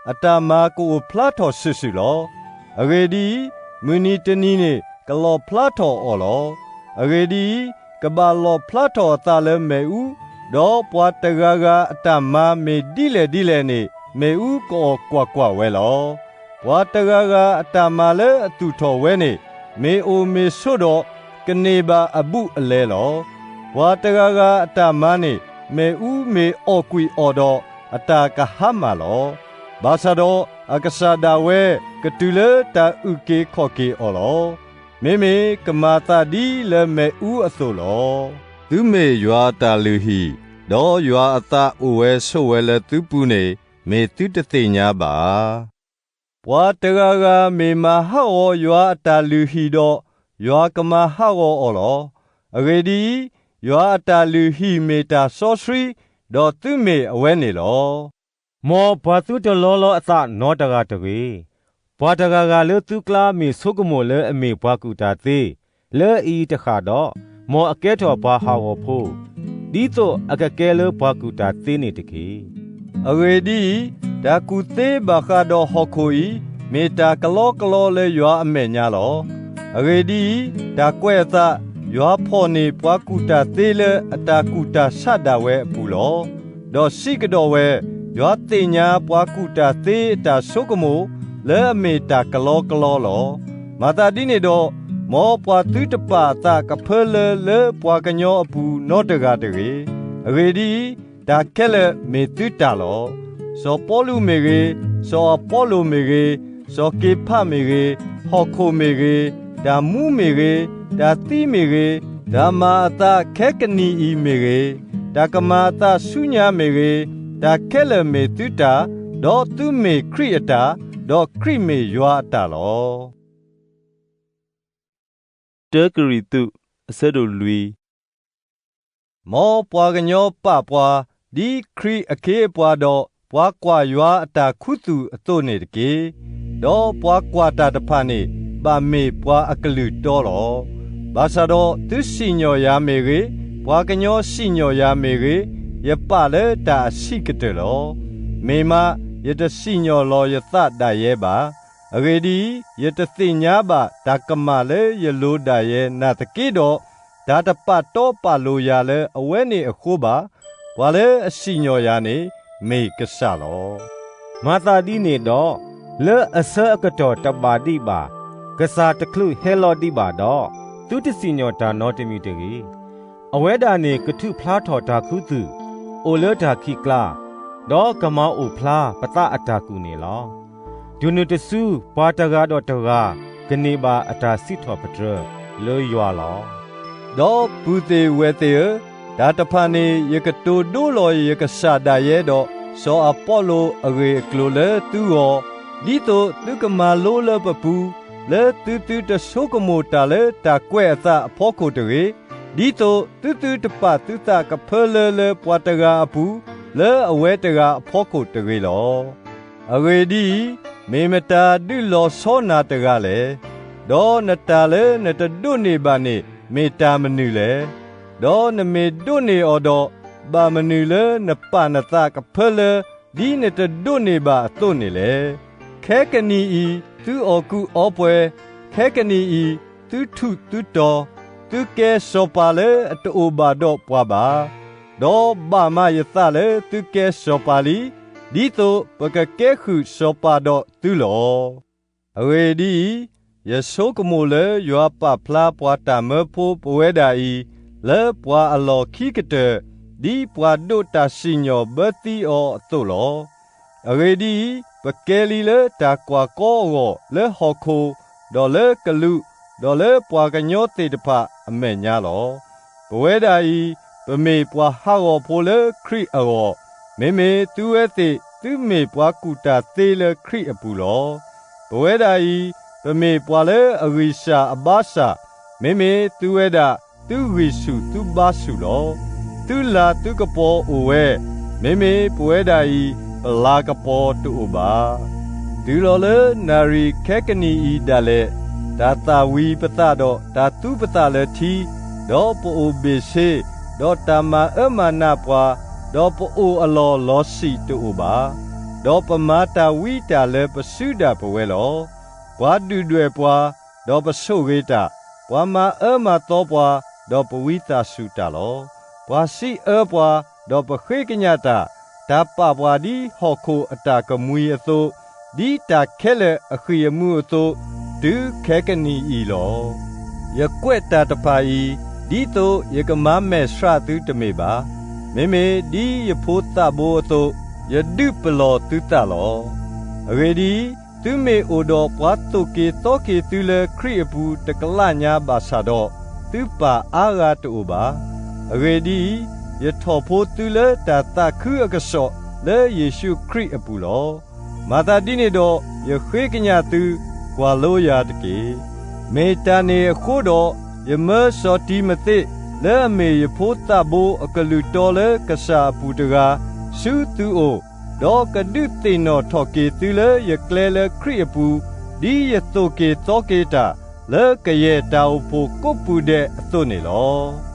အတၢ်မၤကအိၣ်ဖျါထီၣ်စုာ်စုာ်လီၤ. အဂ့ၢ်ဒ်အံၤ, မုၢ်နံၤတနံၤန့ၣ်ကလီၣ်ဖျါထီၣ်အီၤလီၤ. အဂ့ၢ်ဒ်အံၤ, ကဘၣ်လီၣ်ဖျါထီၣ်အသးလၢမ့ၣ်အူ, ဒီးပှၤတဂၤဂၤအတၢ်မၤမ့ၢ်ဒ်လဲၣ်ဒ်လဲၣ်န့ၣ်, မ့ၣ်အူကအီၣ်ကွၢ်ကွၢ်ဝဲလီၤ. ပှၤတဂၤဂၤအတၢ်မၤလၢအသူၣ်ထီၣ်ဝဲန့ၣ်, မ့ၢ်အိၣ်မ့ၢ်ဆိးဒီး, ကန့ၢ်ဘၣ်အဘူးအလဲလီၤ. ပှၤတဂၤဂၤအတၢ်မၤန့ၣ်, မ့ၣ်အူမ့ၢ်အီၣ်ကွံာ်အီၤဒီး, အတၢ်ကဟါမၢ်လီၤ. ဘၣ်ဆၣ်ဒီးအကစၢ်ဒၣ်ဝဲကတုၤလၢတၢ်အုၣ်က့ၤခီၣ်က့ၤအီၤလီၤ. မ့မ့ၢ်ကမၤသးဒ်လၢမ့ၣ်အူအသိးလီၤ. သုမ့ၢ်ယွၤအတၢ်လုၢ်ဟံၣ်, ဒီးယွၤအသးအိၣ်ဝဲဆိးဝဲလၢသုပူၤန့ၣ်, မ့ၢ်သုတသ့ၣ်ညါဘၣ်ဧါ. ပှၤတဂၤဂၤမ့ၢ်မၤဟးဂီၤယွၤအတၢ်လုၢ်ဟံၣ်ဒီး, ယွၤကမၤဟးဂီၤအီၤလီၤ. အဂ့ၢ်ဒ်အံၤ, ယွၤအတၢ်လုၢ်ဟံၣ်မ့ၢ်တၢ်စီဆှံ, ဒီးသုမ့ၢ်အဝဲန့ၣ်လီၤ. မ်ပှၤသုတလီလီအသးနီတဂၤတဂ့ၤ. ပှၤတဂၤဂၤလၢသုကျါမ့ၢ်ဆိကမိၣ်လၢအမ့ၢ်ပှၤကူၣ်တၢ်သ့, လၢအအံၤတဃၣ်ဒီး, မ်အကဲထီၣ်ပှၤဟးဂီၤဖိ, ဒ်သိးအကကဲလၢပှၤကူၣ်တၢ်သ့န့ၣ်တက့ၢ်. အဂ့ၢ်ဒ်အံၤ, တၢ်ကူၣ်သ့ဘၣ်ဃးဒီးဟီၣ်ခိၣ်အံၤ, မ့ၢ်တၢ်ကလီကလီလၢယွၤအမဲာ်ညါလီၤ. အဂ့ၢ်ဒ်အံၤ, တၢ်ကွဲးအသး, ယွၤဖီၣ်န့ၢ်ပှၤကူၣ်တၢ်သ့လၢအတၢ်ကူၣ်တၢ်ဆးဒၣ်ဝဲအပူၤလီၤ. ဒီးစံးကဒီးဝဲ, ယွၤသ့ၣ်ညါပှၤကူၣ်တၢ်သ့အတၢ်ဆိကမိၣ်, လၢအမ့ၢ်တၢ်ကလီကလီလီၤ. မၤသးဒ်န့ၣ်ဒီး, မ်ပှၤသုတပာ်အသးကဖၢလၢလၢပှၤကညီအပူၤနီတဂၤတဂ့ၤ. အဂ့ၢ်ဒ်အံၤ, တၢ်ခဲလၢာ်မ့ၢ်သုတၢ်လီၤ. စီၤပီလူးမ့ၢ်ဂ့ၤ, စီၤအပီလိာ်မ့ၢ်ဂ့ၤ, စီၤက့ၤဖးမ့ၢ်ဂ့ၤ, ဟီၣ်ခိၣ်မ့ၢ်ဂ့ၤ, တၢ်မူမ့ၢ်ဂ့ၤ, တၢ်သံမ့ၢ်ဂ့ၤ, တၢ်မၤအသးခဲကနံၣ်အံၤမ့ၢ်ဂ့ၤ, တၢ်ကမၤအသးဆူညါမ့ၢ်ဂ့ၤ, တၢ်ခဲလၢာ်မ့ၢ်သုတၢ်, ဒီးသုမ့ၢ်ခရံာ်အတၢ်, ဒီးခရံာ်မ့ၢ်ယွၤအတၢ်လီၤ. တၢကရံၣ်သူး အဆၢဒိၣ်လွံၢ်. မ်ပှၤကညီပာ်ပှၤ, ဒ်ခရံာ်အခ့အပှၤဒီးပှၤကွၢ်ယွၤအတၢ်ခူသူၣ်အသိးန့ၣ်တက့ၢ်. ဒီးပှၤကွၢ်တၢ်တဖၣ်န့ၣ် ဘၣ်မ့ၢ်ပှၤအကလုၢ်တီလီၤ. ဘၣ်ဆၣ်ဒီးသုစံၣ်ညီၣ်ယၤမ့ၢ်ဂ့ၤ, ပှၤကညီစံၣ်ညီၣ်ယၤမ့ၢ်ဂ့ၤ, ယပာ်လၢတၢ်အဆံးကတၢၢ်လီၤ. မ့ၢ်မး, ယတစံၣ်ညီၣ်လီၤယသးဒၣ်ယဲဘၣ်. အဂ့ၢ်ဒ်အံၤ, ယတသ့ၣ်ညါဘၣ်တၢ်ကမၣ်လၢယလိၤဒၣ်ယဲနာ်သက့ဒီး, တၢ်တပာ်တီပာ်လိၤယၤလၢအဝဲန့ၣ်အဃိဘၣ်. ပှၤလၢအစံၣ်ညီၣ်ယၤန့ၣ် မ့ၢ်ကစၢ်လီၤ. မၤသးဒ်န့ၣ်ဒီး, လၢအဆၢအကတီၢ်တဘၣ်ဒံးဘၣ်, ကစၢ်တချုးဟဲလီၤဒံးဘၣ်ဒီး, သုတစံၣ်ညီၣ်တၢ်နီတမံၤတဂ့ၤ. အဝဲဒၣ်န့ၣ်ကထုးဖျါထီၣ်တၢ်ခူသူၣ်, အိၣ်လၢတၢ်ခံးကျါ, ဒီးကမၤအိၣ်ဖျါပသးအတၢ်ကူၣ်န့ၣ်လီၤ. တုၤနုၤတစုပှၤတဂၤဒီးတဂၤ ကန့ၢ်ဘၣ်အတၢ်စံးထီၣ်ပတြၢၤလၢယွၤလီၤ. ဒီးပုၢ်သ့ၣ်ဝဲၢ်သ့ၣ်ဧၢ, တၢ်တဖၣ်န့ၣ်ယကတိၤဒိလီၤယကစၢ်ဒၣ်ယဲဒီးစီၤအပီလိၣ်အဂ့ၢ်အကျိၤလၢသုဂီၢ်, ဒ်သိးသုကမၤလိလၢပပူၤ, လၢသုသုတဆိကမိၣ်တၢ်လၢတၢ်ကွဲးအသးအဖီခိၣ်တဂ့ၤ, ဒ်သိးသုသုတပာ်သုသးကဖၢလၢလၢပှၤတဂၤအပူၤ, လၢအဝဲတဂၤအဖီခိၣ်တဂ့ၤလီၤ. အဂ့ၢ်ဒ်အံၤ, မ့ၢ်မတၤဒုးလီၤဆီနၤတဂၤလဲၣ်. ဒီးနတၢ်လၢနတဒိးန့ၢ်ဘၣ်န့ၣ် မ့ၢ်တၢ်မနုၤလဲၣ်. ဒီးနမ့ၢ်ဒိးန့ၢ်အီၤဒီး, ဘၣ်မနုၤလၢနပာ်နသးကဖၢလၢ ဒ်နတဒိးန့ၢ်ဘၣ်အသိးန့ၣ်လဲၣ်. ခဲကနံၣ်အံၤသုအီၣ်ကူးအီပှဲၤ, ခဲကနံၣ်အံၤသုထူးသုတီၤ, သုကဲစီၤပၤလၢအတအိၣ်ဘၣ်ဒီးပှၤဘၣ်. ဒီးဘၣ်မးယသးလၢသုကဲစီၤပၤလံ, ဒ်သိးပကကဲဃုာ်စီၤပၤဒီးသုလီၤ. အဂ့ၢ်ဒ်အံၤ, ယဆိကမိၣ်လၢယွၤပာ်ဖျါပှၤတၢ်မၢဖိပဝဲဒၣ်အံၤ, လၢပှၤအလီၢ်ခံကတၢၢ်, ဒ်ပှၤဒိးတၢ်စံၣ်ညီၣ်ဘၢသံအီၤအသိးလီၤ. အဂ့ၢ်ဒ်အံၤ, ပကဲလံလၢတၢ်ကွၢ်ကီအဂီၢ်လၢဟီၣ်ခိၣ်, ဒီးလၢကလူး, ဒီးလၢပှၤကညီသ့ၣ်တဖၣ်အမဲာ်ညါလီၤ. ပဝဲဒၣ်အံၤ, ပမ့ၢ်ပှၤဟးဂီၤဖိလၢခရံာ်အဂီၢ်, မ့မ့ၢ်သုဝဲသ့ၣ်သုမ့ၢ်ပှၤကူၣ်တၢ်သ့လၢခရံာ်အပူၤလီၤ. ပဝဲဒၣ်အံၤ, ပမ့ၢ်ပှၤလၢအဂံၢ်စၢ်အဘါစၢ်, မ့မ့ၢ်သုဝဲဒၣ်သုဂံၢ်ဆူၣ်သုဘါဆူၣ်လီၤ. သုလၤသုကပီၤအိၣ်ဝဲ, မ့မ့ၢ်ပဝဲဒၣ်အံၤပလၤကပီၤတအိၣ်ဘၣ်. တုၤလီၤလၢနၣ်ရံၣ်ခဲကနံၣ်အံၤဒၣ်လဲာ်, တၢ်သၣ်ဝံၤပသးဒီးတၢ်သူပသးလၢထံ, ဒီးပအိၣ်ဘ့ၣ်ဆ့, ဒီးတၢ်မၤအၢမၤနးပှၤ, ဒီးပအိၣ်အလီၢ်လီၤဆံးတအိၣ်ဘၣ်. ဒီးပမၤတၢ်ဝံတၢ်လၢပစုဒၣ်ပဝဲလီၤ. ပှၤဒုၣ်ဒွဲၣ်ပှၤ, ဒီးပဆိၣ်ဂ့ၤတၢ်, ပှၤမၤအၢမၤသီပှၤ, ဒီးပဝံသးစူၤတၢ်လီၤ. ပှၤစံးအၢပှၤ, ဒီးပဃ့ကညးတၢ်, တၢ်ပာ်ပှၤဒ်ဟီၣ်ခိၣ်အတၢ်ကမှံအသိး, ဒ်တၢ်ခဲလၢာ်အဃံၢ်အမူအသိး, တုၤခဲကနံၣ်အံၤလီၤ. ယကွဲးတၢ်တဖၣ်အံၤ, ဒ်သိးယကမၤမဲာ်ဆှးသုတမ့ၢ်ဘၣ်. မ့မ့ၢ်ဒ်ယဖိသးဘိအသိး, ယဒုးပလီၢ်သုသးလီၤ. အဂ့ၢ်ဒ်အံၤ, သုမ့ၢ်အိၣ်ဒီးပှၤသိၣ်က့ၤသီက့ၤသုလၢခရံာ်အပူၤတကလးညါဘၣ်ဆၣ်ဒီး, သုပၢ်အါဂၤတအိၣ်ဘၣ်. အဂ့ၢ်ဒ်အံၤ, ယထီၣ်ဖိသုလၢတၢ်သးခုအကစီၣ်လၢယ့ၣ်ၡူးခရံာ်အပူၤလီၤ. မၤသးဒ်န့ၣ်ဒီး, ယဃ့ကညးသု, ကွၢ်လိယၤတက့ၢ်. မ့ၢ်တၢ်န့ၣ်အဃိဒီး, ယမၢစီၤတံၤမသ့း လၢအမ့ၢ်ယဖိသးဘိအကလုၢ်တီလၢကစၢ်အပူၤတဂၤ, ဆူသုအိၣ်, ဒီးကဒုးသ့ၣ်နီၣ်ထီၣ်က့ၤသုလၢယကျဲလၢခရံာ်အပူၤ, ဒ်ယသိၣ်က့ၤသီက့ၤတၢ်, လၢကယဲၢ်တၢ်အိၣ်ဖှိၣ်ကိးပူၤဒဲးအသိးန့ၣ်လီၤ.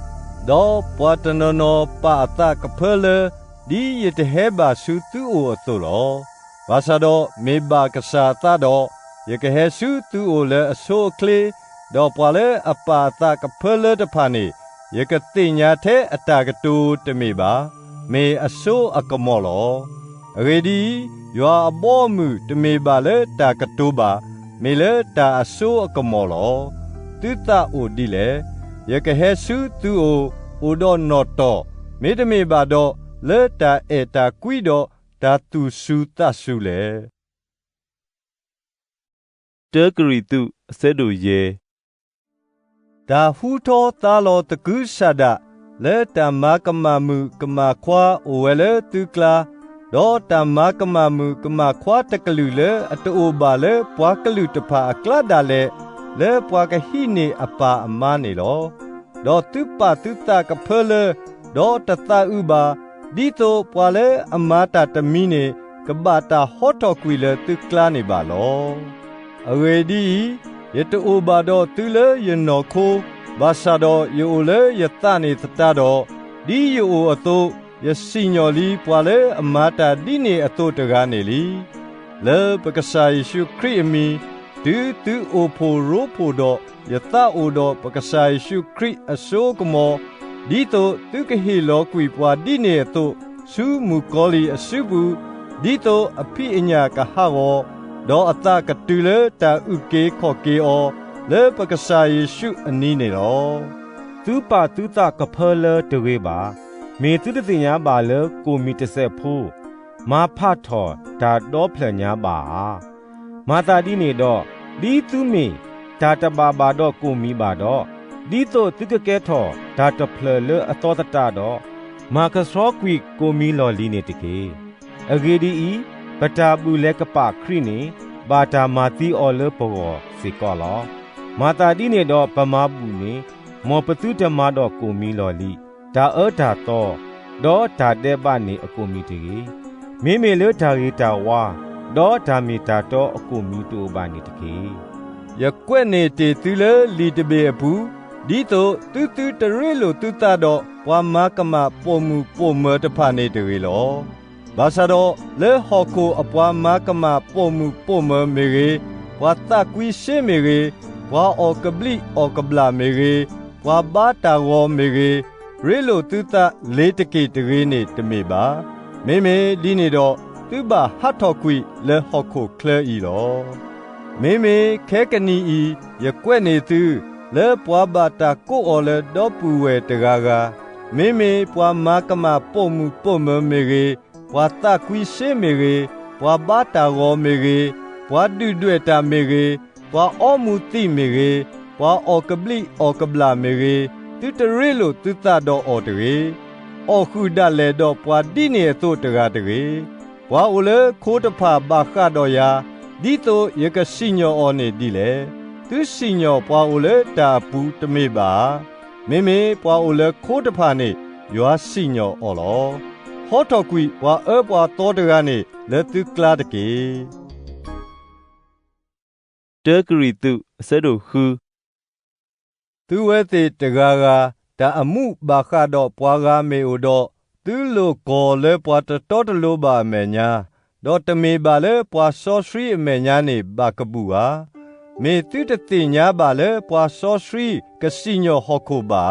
ဒီးပှၤတနီၤနီၤပာ်အသးကဖၢလၢ ဒ်ယတဟဲဘၣ်ဆူသုအိၣ်အသိးလီၤ. ဘၣ်ဆၣ်ဒီးမ့ၢ်ဘၣ်ကစၢ်အသးဒီး, ယကဟဲဆူသုအိၣ်လၢအဆိအချ့, ဒီးပှၤလၢအပာ်အသးကဖၢလၢတဖၣ်န့ၣ်, ယကသ့ၣ်ညါထဲအတၢ်ကတိၤတမ့ၢ်ဘၣ်, မ့ၢ်အစိအကမီၤလီၤ. အဂ့ၢ်ဒ်အံၤ, ယွၤအဘီအမုၢ်တမ့ၢ်ဘၣ်လၢတၢ်ကတိၤဘၣ်, မ့ၢ်လၢတၢ်အစိအကမီၤလီၤ. သုသးအိၣ်ဒ်လဲၣ်. ယကဟဲဆူသုအိၣ်, အိၣ်ဒီးနီၣ်တီၢ်, မ့တမ့ၢ်ဘၣ်ဒီး, လၢတၢ်အဲၣ်တၢ်ကွံဒီးတၢ်သူၣ်စူၤသးစူၤလဲၣ်. တၢကရံၣ်သူး အဆၢဒိၣ်ယဲၢ်. တၢ်ဟူထီသါလီၤသကုၤဆးဒး လၢတၢ်မၤကမၣ်မုၣ်ကမၣ်ခွါအိၣ်ဝဲလၢသုကျါ, ဒီးတၢ်မၤကမၣ်မုၣ်ကမၣ်ခွါတကလုာ်လၢအတအိၣ်ဘၣ်လၢပှၤကလုာ်တဖၣ်အကျါဒၣ်လဲာ်, လၢပှၤကဟံးန့ၢ်အပၢ်အမါန့ၣ်လီၤ. ဒီးသုပာ်သုသးကဖၢလၢ, ဒီးတသးအုးဘၣ်, ဒ်သိးပှၤလၢအမၤတၢ်တမံၤန့ၣ် ကဘၣ်တၢ်ဟီထီၣ်ကွံာ်လၢသုကျါန့ၣ်ဘၣ်လီၤ. အဂ့ၢ်ဒ်အံၤ, ယတအိၣ်ဘၣ်ဒီးသုလၢယနီၢ်ခိ, ဘၣ်ဆၣ်ဒီးယအိၣ်လၢယသးန့ၣ်သတးဒီး, ဒ်ယအိၣ်အသိး, ယစံၣ်ညီၣ်လံပှၤလၢအမၤတၢ်ဒ်န့ၣ်အသိးတဂၤန့ၣ်လံ. လၢပကစၢ်ယ့ၣ်ၡူးခရံာ်အမံၤ, တုၤသုအိၣ်ဖှိၣ်ရိဖှိၣ်ဒီးယသးအိၣ်ဒီးပကစၢ်ယ့ၣ်ၡူးခရံာ်အစိအကမီၤ, ဒ်သိးသုကဟ့ၣ်လီၤကွံာ်ပှၤဒ်န့ၣ်အသိးဆူမုၣ်ကီၤလံၢ်အစုပူၤ, ဒ်သိးအဖံးအညၣ်ကဟးဂီၤ, ဒီးအသးကတုၤလၢတၢ်အုၣ်က့ၤခီၣ်က့ၤအီၤ, လၢပကစၢ်ယ့ၣ်ၡူးအနံၤန့ၣ်လီၤ. သုပာ်သုသးကဖၢလၢတဂ့ၤဘၣ်. မ့ၢ်သုတသ့ၣ်ညါဘၣ်လၢကိၣ်မံၤတစဲးဖိ မၤဖးထီၣ်တၢ်ဒီဖျၢၣ်ညါဘၣ်ဧါ. မၤသးဒ်န့ၣ်ဒီး, ဒ်သုမ့ၢ်တၢ်တဘၣ်ဘၣ်ဒီးကိၣ်မံၤဘၣ်ဒီး, ဒ်သိးသုကကဲထီၣ်တၢ်တဖျၢၣ်လၢအသီသတးဒီး, မၤကဆှီကွံာ်ကိၣ်မံၤလီၢ်လံၤန့ၣ်တက့ၢ်. အဂ့ၢ်ဒ်အံၤ, ပတၢ်ဘူၣ်လဲၤကပာ်ခရံာ်န့ၣ်, ဘၣ်တၢ်မၤသံအီၤလၢပဂီၢ်စ့ၢ်ကီးလီၤ. မၤသးဒ်န့ၣ်ဒီးပမၤဘူၣ်န့ၣ်, မ်ပသုတမၤဒီးကိၣ်မံၤလီၢ်လံၤ, တၢ်အၢတၢ်သီ, ဒီးတၢ်ဒဲးဘးန့ၣ်အကိၣ်မံၤတဂ့ၤ. မ့မ့ၢ်လၢတၢ်ဂ့ၤတၢ်ဝါ, ဒီးတၢ်မ့ၢ်တၢ်တီအကိၣ်မံၤတအိၣ်ဘၣ်န့ၣ်တက့ၢ်. ယကွဲးန့ၢ်တ့ၢ်သုလၢလံာ်တဘ့ၣ်အပူၤ, ဒ်သိးသုသုတရ့လိာ်သုသးဒီးပှၤမၤကမၣ်ပိာ်မုၣ်ပိာ်မၢၤတဖၣ်န့ၣ်တဂ့ၤလီၤ. ဘၣ်ဆၣ်ဒီးလၢဟီၣ်ခိၣ်အပှၤမၤကမၣ်ပိာ်မုၣ်ပိာ်မၢၤမ့ၢ်ဂ့ၤ, ပှၤသးကွံစ့မ့ၢ်ဂ့ၤ, ပှၤအီၣ်ကဘျံးအီၣ်ကဘျၣ်မ့ၢ်ဂ့ၤ, ပှၤဘါတၢ်ဂီၤမ့ၢ်ဂ့ၤ, ရ့လိာ်သုသးလ့ၤတက့ၢ်တဂ့ၤန့ၣ်တမ့ၢ်ဘၣ်. မ့မ့ၢ်ဒ်န့ၣ်ဒီး, သုဘၣ်ဟးထီၣ်ကွံာ်လၢဟီၣ်ခိၣ်ချၢအံၤလီၤ. မ့မ့ၢ်ခဲကနံၣ်အံၤ, ယကွဲးန့ၢ်သု, လၢပှၤဘၣ်တၢ်ကိးအီၤလၢဒီပုၢ်ဝဲၢ်တဂၤဂၤ, မ့မ့ၢ်ပှၤမၤကမၣ်ပိာ်မုၣ်ပိာ်မၢၤမ့ၢ်ဂ့ၤ, ပှၤသးကွံစ့မ့ၢ်ဂ့ၤ, ပှၤဘါတၢ်ဂီၤမ့ၢ်ဂ့ၤ, ပှၤဒုၣ်ဒွဲၣ်တၢ်မ့ၢ်ဂ့ၤ, ပှၤအီမူၤသံးမ့ၢ်ဂ့ၤ, ပှၤအီၣ်ကဘျံးအီၣ်ကဘျၣ်မ့ၢ်ဂ့ၤ, သုတရ့လိာ်သုသးဒီးအီၤတဂ့ၤ. အီၣ်ဃုာ်ဒၣ်လဲာ်ဒီးပှၤဒ်န့ၣ်အသိးတဂၤတဂ့ၤ. ပှၤအိၣ်လၢခိတဖၣ်ဘၣ်ဃးဒီးယၤ, ဒ်သိးယကစံၣ်ညီၣ်အီၤန့ၣ်ဒ်လဲၣ်. သုစံၣ်ညီၣ်ပှၤအိၣ်လၢတၢ်အပူၤတမ့ၢ်ဘၣ်ဧါ. မ့မ့ၢ်ပှၤအိၣ်လၢခိတဖၣ်န့ၣ်, ယွၤစံၣ်ညီၣ်အီၤလီၤ. ဟီထီၣ်ကွံာ်ပှၤအၢပှၤသီတဂၤန့ၣ်လၢသုကျါတက့ၢ်. တၢကရံၣ်သူး အဆၢဒိၣ်ဃု. သုဝဲသ့ၣ်တဂၤဂၤ, တၢ်အမူးဘၣ်ဃးဒီးပှၤဂၤမ့ၢ်အိၣ်ဒီး, သုလိာ်ကွီၢ်လၢပှၤတတီတလိၤဘၣ်အမဲာ်ညါ, ဒီးတမ့ၢ်ဘၣ်လၢပှၤစီဆှံအမဲာ်ညါန့ၣ်ဘၣ်ကဘူၣ်ဧါ. မ့ၢ်သုတသ့ၣ်ညါဘၣ်လၢပှၤစီဆှံကစံၣ်ညီၣ်ဟီၣ်ခိၣ်ဘၣ်ဧါ.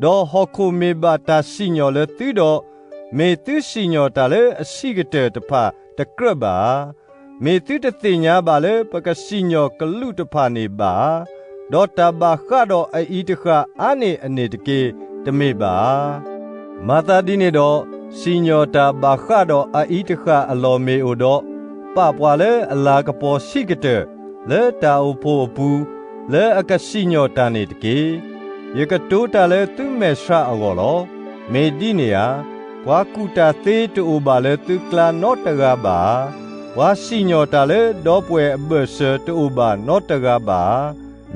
ဒီးဟီၣ်ခိၣ်မ့ၢ်ဘၣ်တၢ်စံၣ်ညီၣ်လၢသုဒီး, မ့ၢ်သုစံၣ်ညီၣ်တၢ်လၢအဆံးကတၢၢ်တဖၣ်တကြၢးဘၣ်ဧါ. မ့ၢ်သုတသ့ၣ်ညါဘၣ်လၢပကစံၣ်ညီၣ်ကလူးတဖၣ်န့ၣ်ဘၣ်ဧါ. ဒီးတၢ်ဘၣ်ဃးဒီးအအံၤတဃာ်အါန့ၢ်အန့ၣ်တက့ၢ်, တမ့ၢ်ဘၣ်ဧါ. မၤသးဒ်န့ၣ်ဒီး, စံၣ်ညီၣ်တၢ်ဘၣ်ဃးဒီးအအံၤတဃာ်အလီၢ်မ့ၢ်အိၣ်ဒီး, ပာ်ပှၤလၢအလၤကပီၤဆံးကတၢၢ်, လၢတၢ်အိၣ်ဖှိၣ်အပူၤ, လၢအကစံၣ်ညီၣ်တၢ်န့ၣ်တက့ၢ်. ယကတိၤတၢ်လၢသုမဲာ်ဆှးအဂီၢ်လီၤ. မ့ၢ်ဒ်န့ၣ်ဧါ. ပှၤကူၣ်တၢ်သ့တအိၣ်ဘၣ်လၢသုကျါနီတဂၤဘၣ်ဧါ. ပှၤစံၣ်ညီၣ်တၢ်လၢဒီပုၢ်ဝဲၢ်အဘၢၣ်စၢၤတအိၣ်ဘၣ်နီတဂၤဘၣ်ဧါ.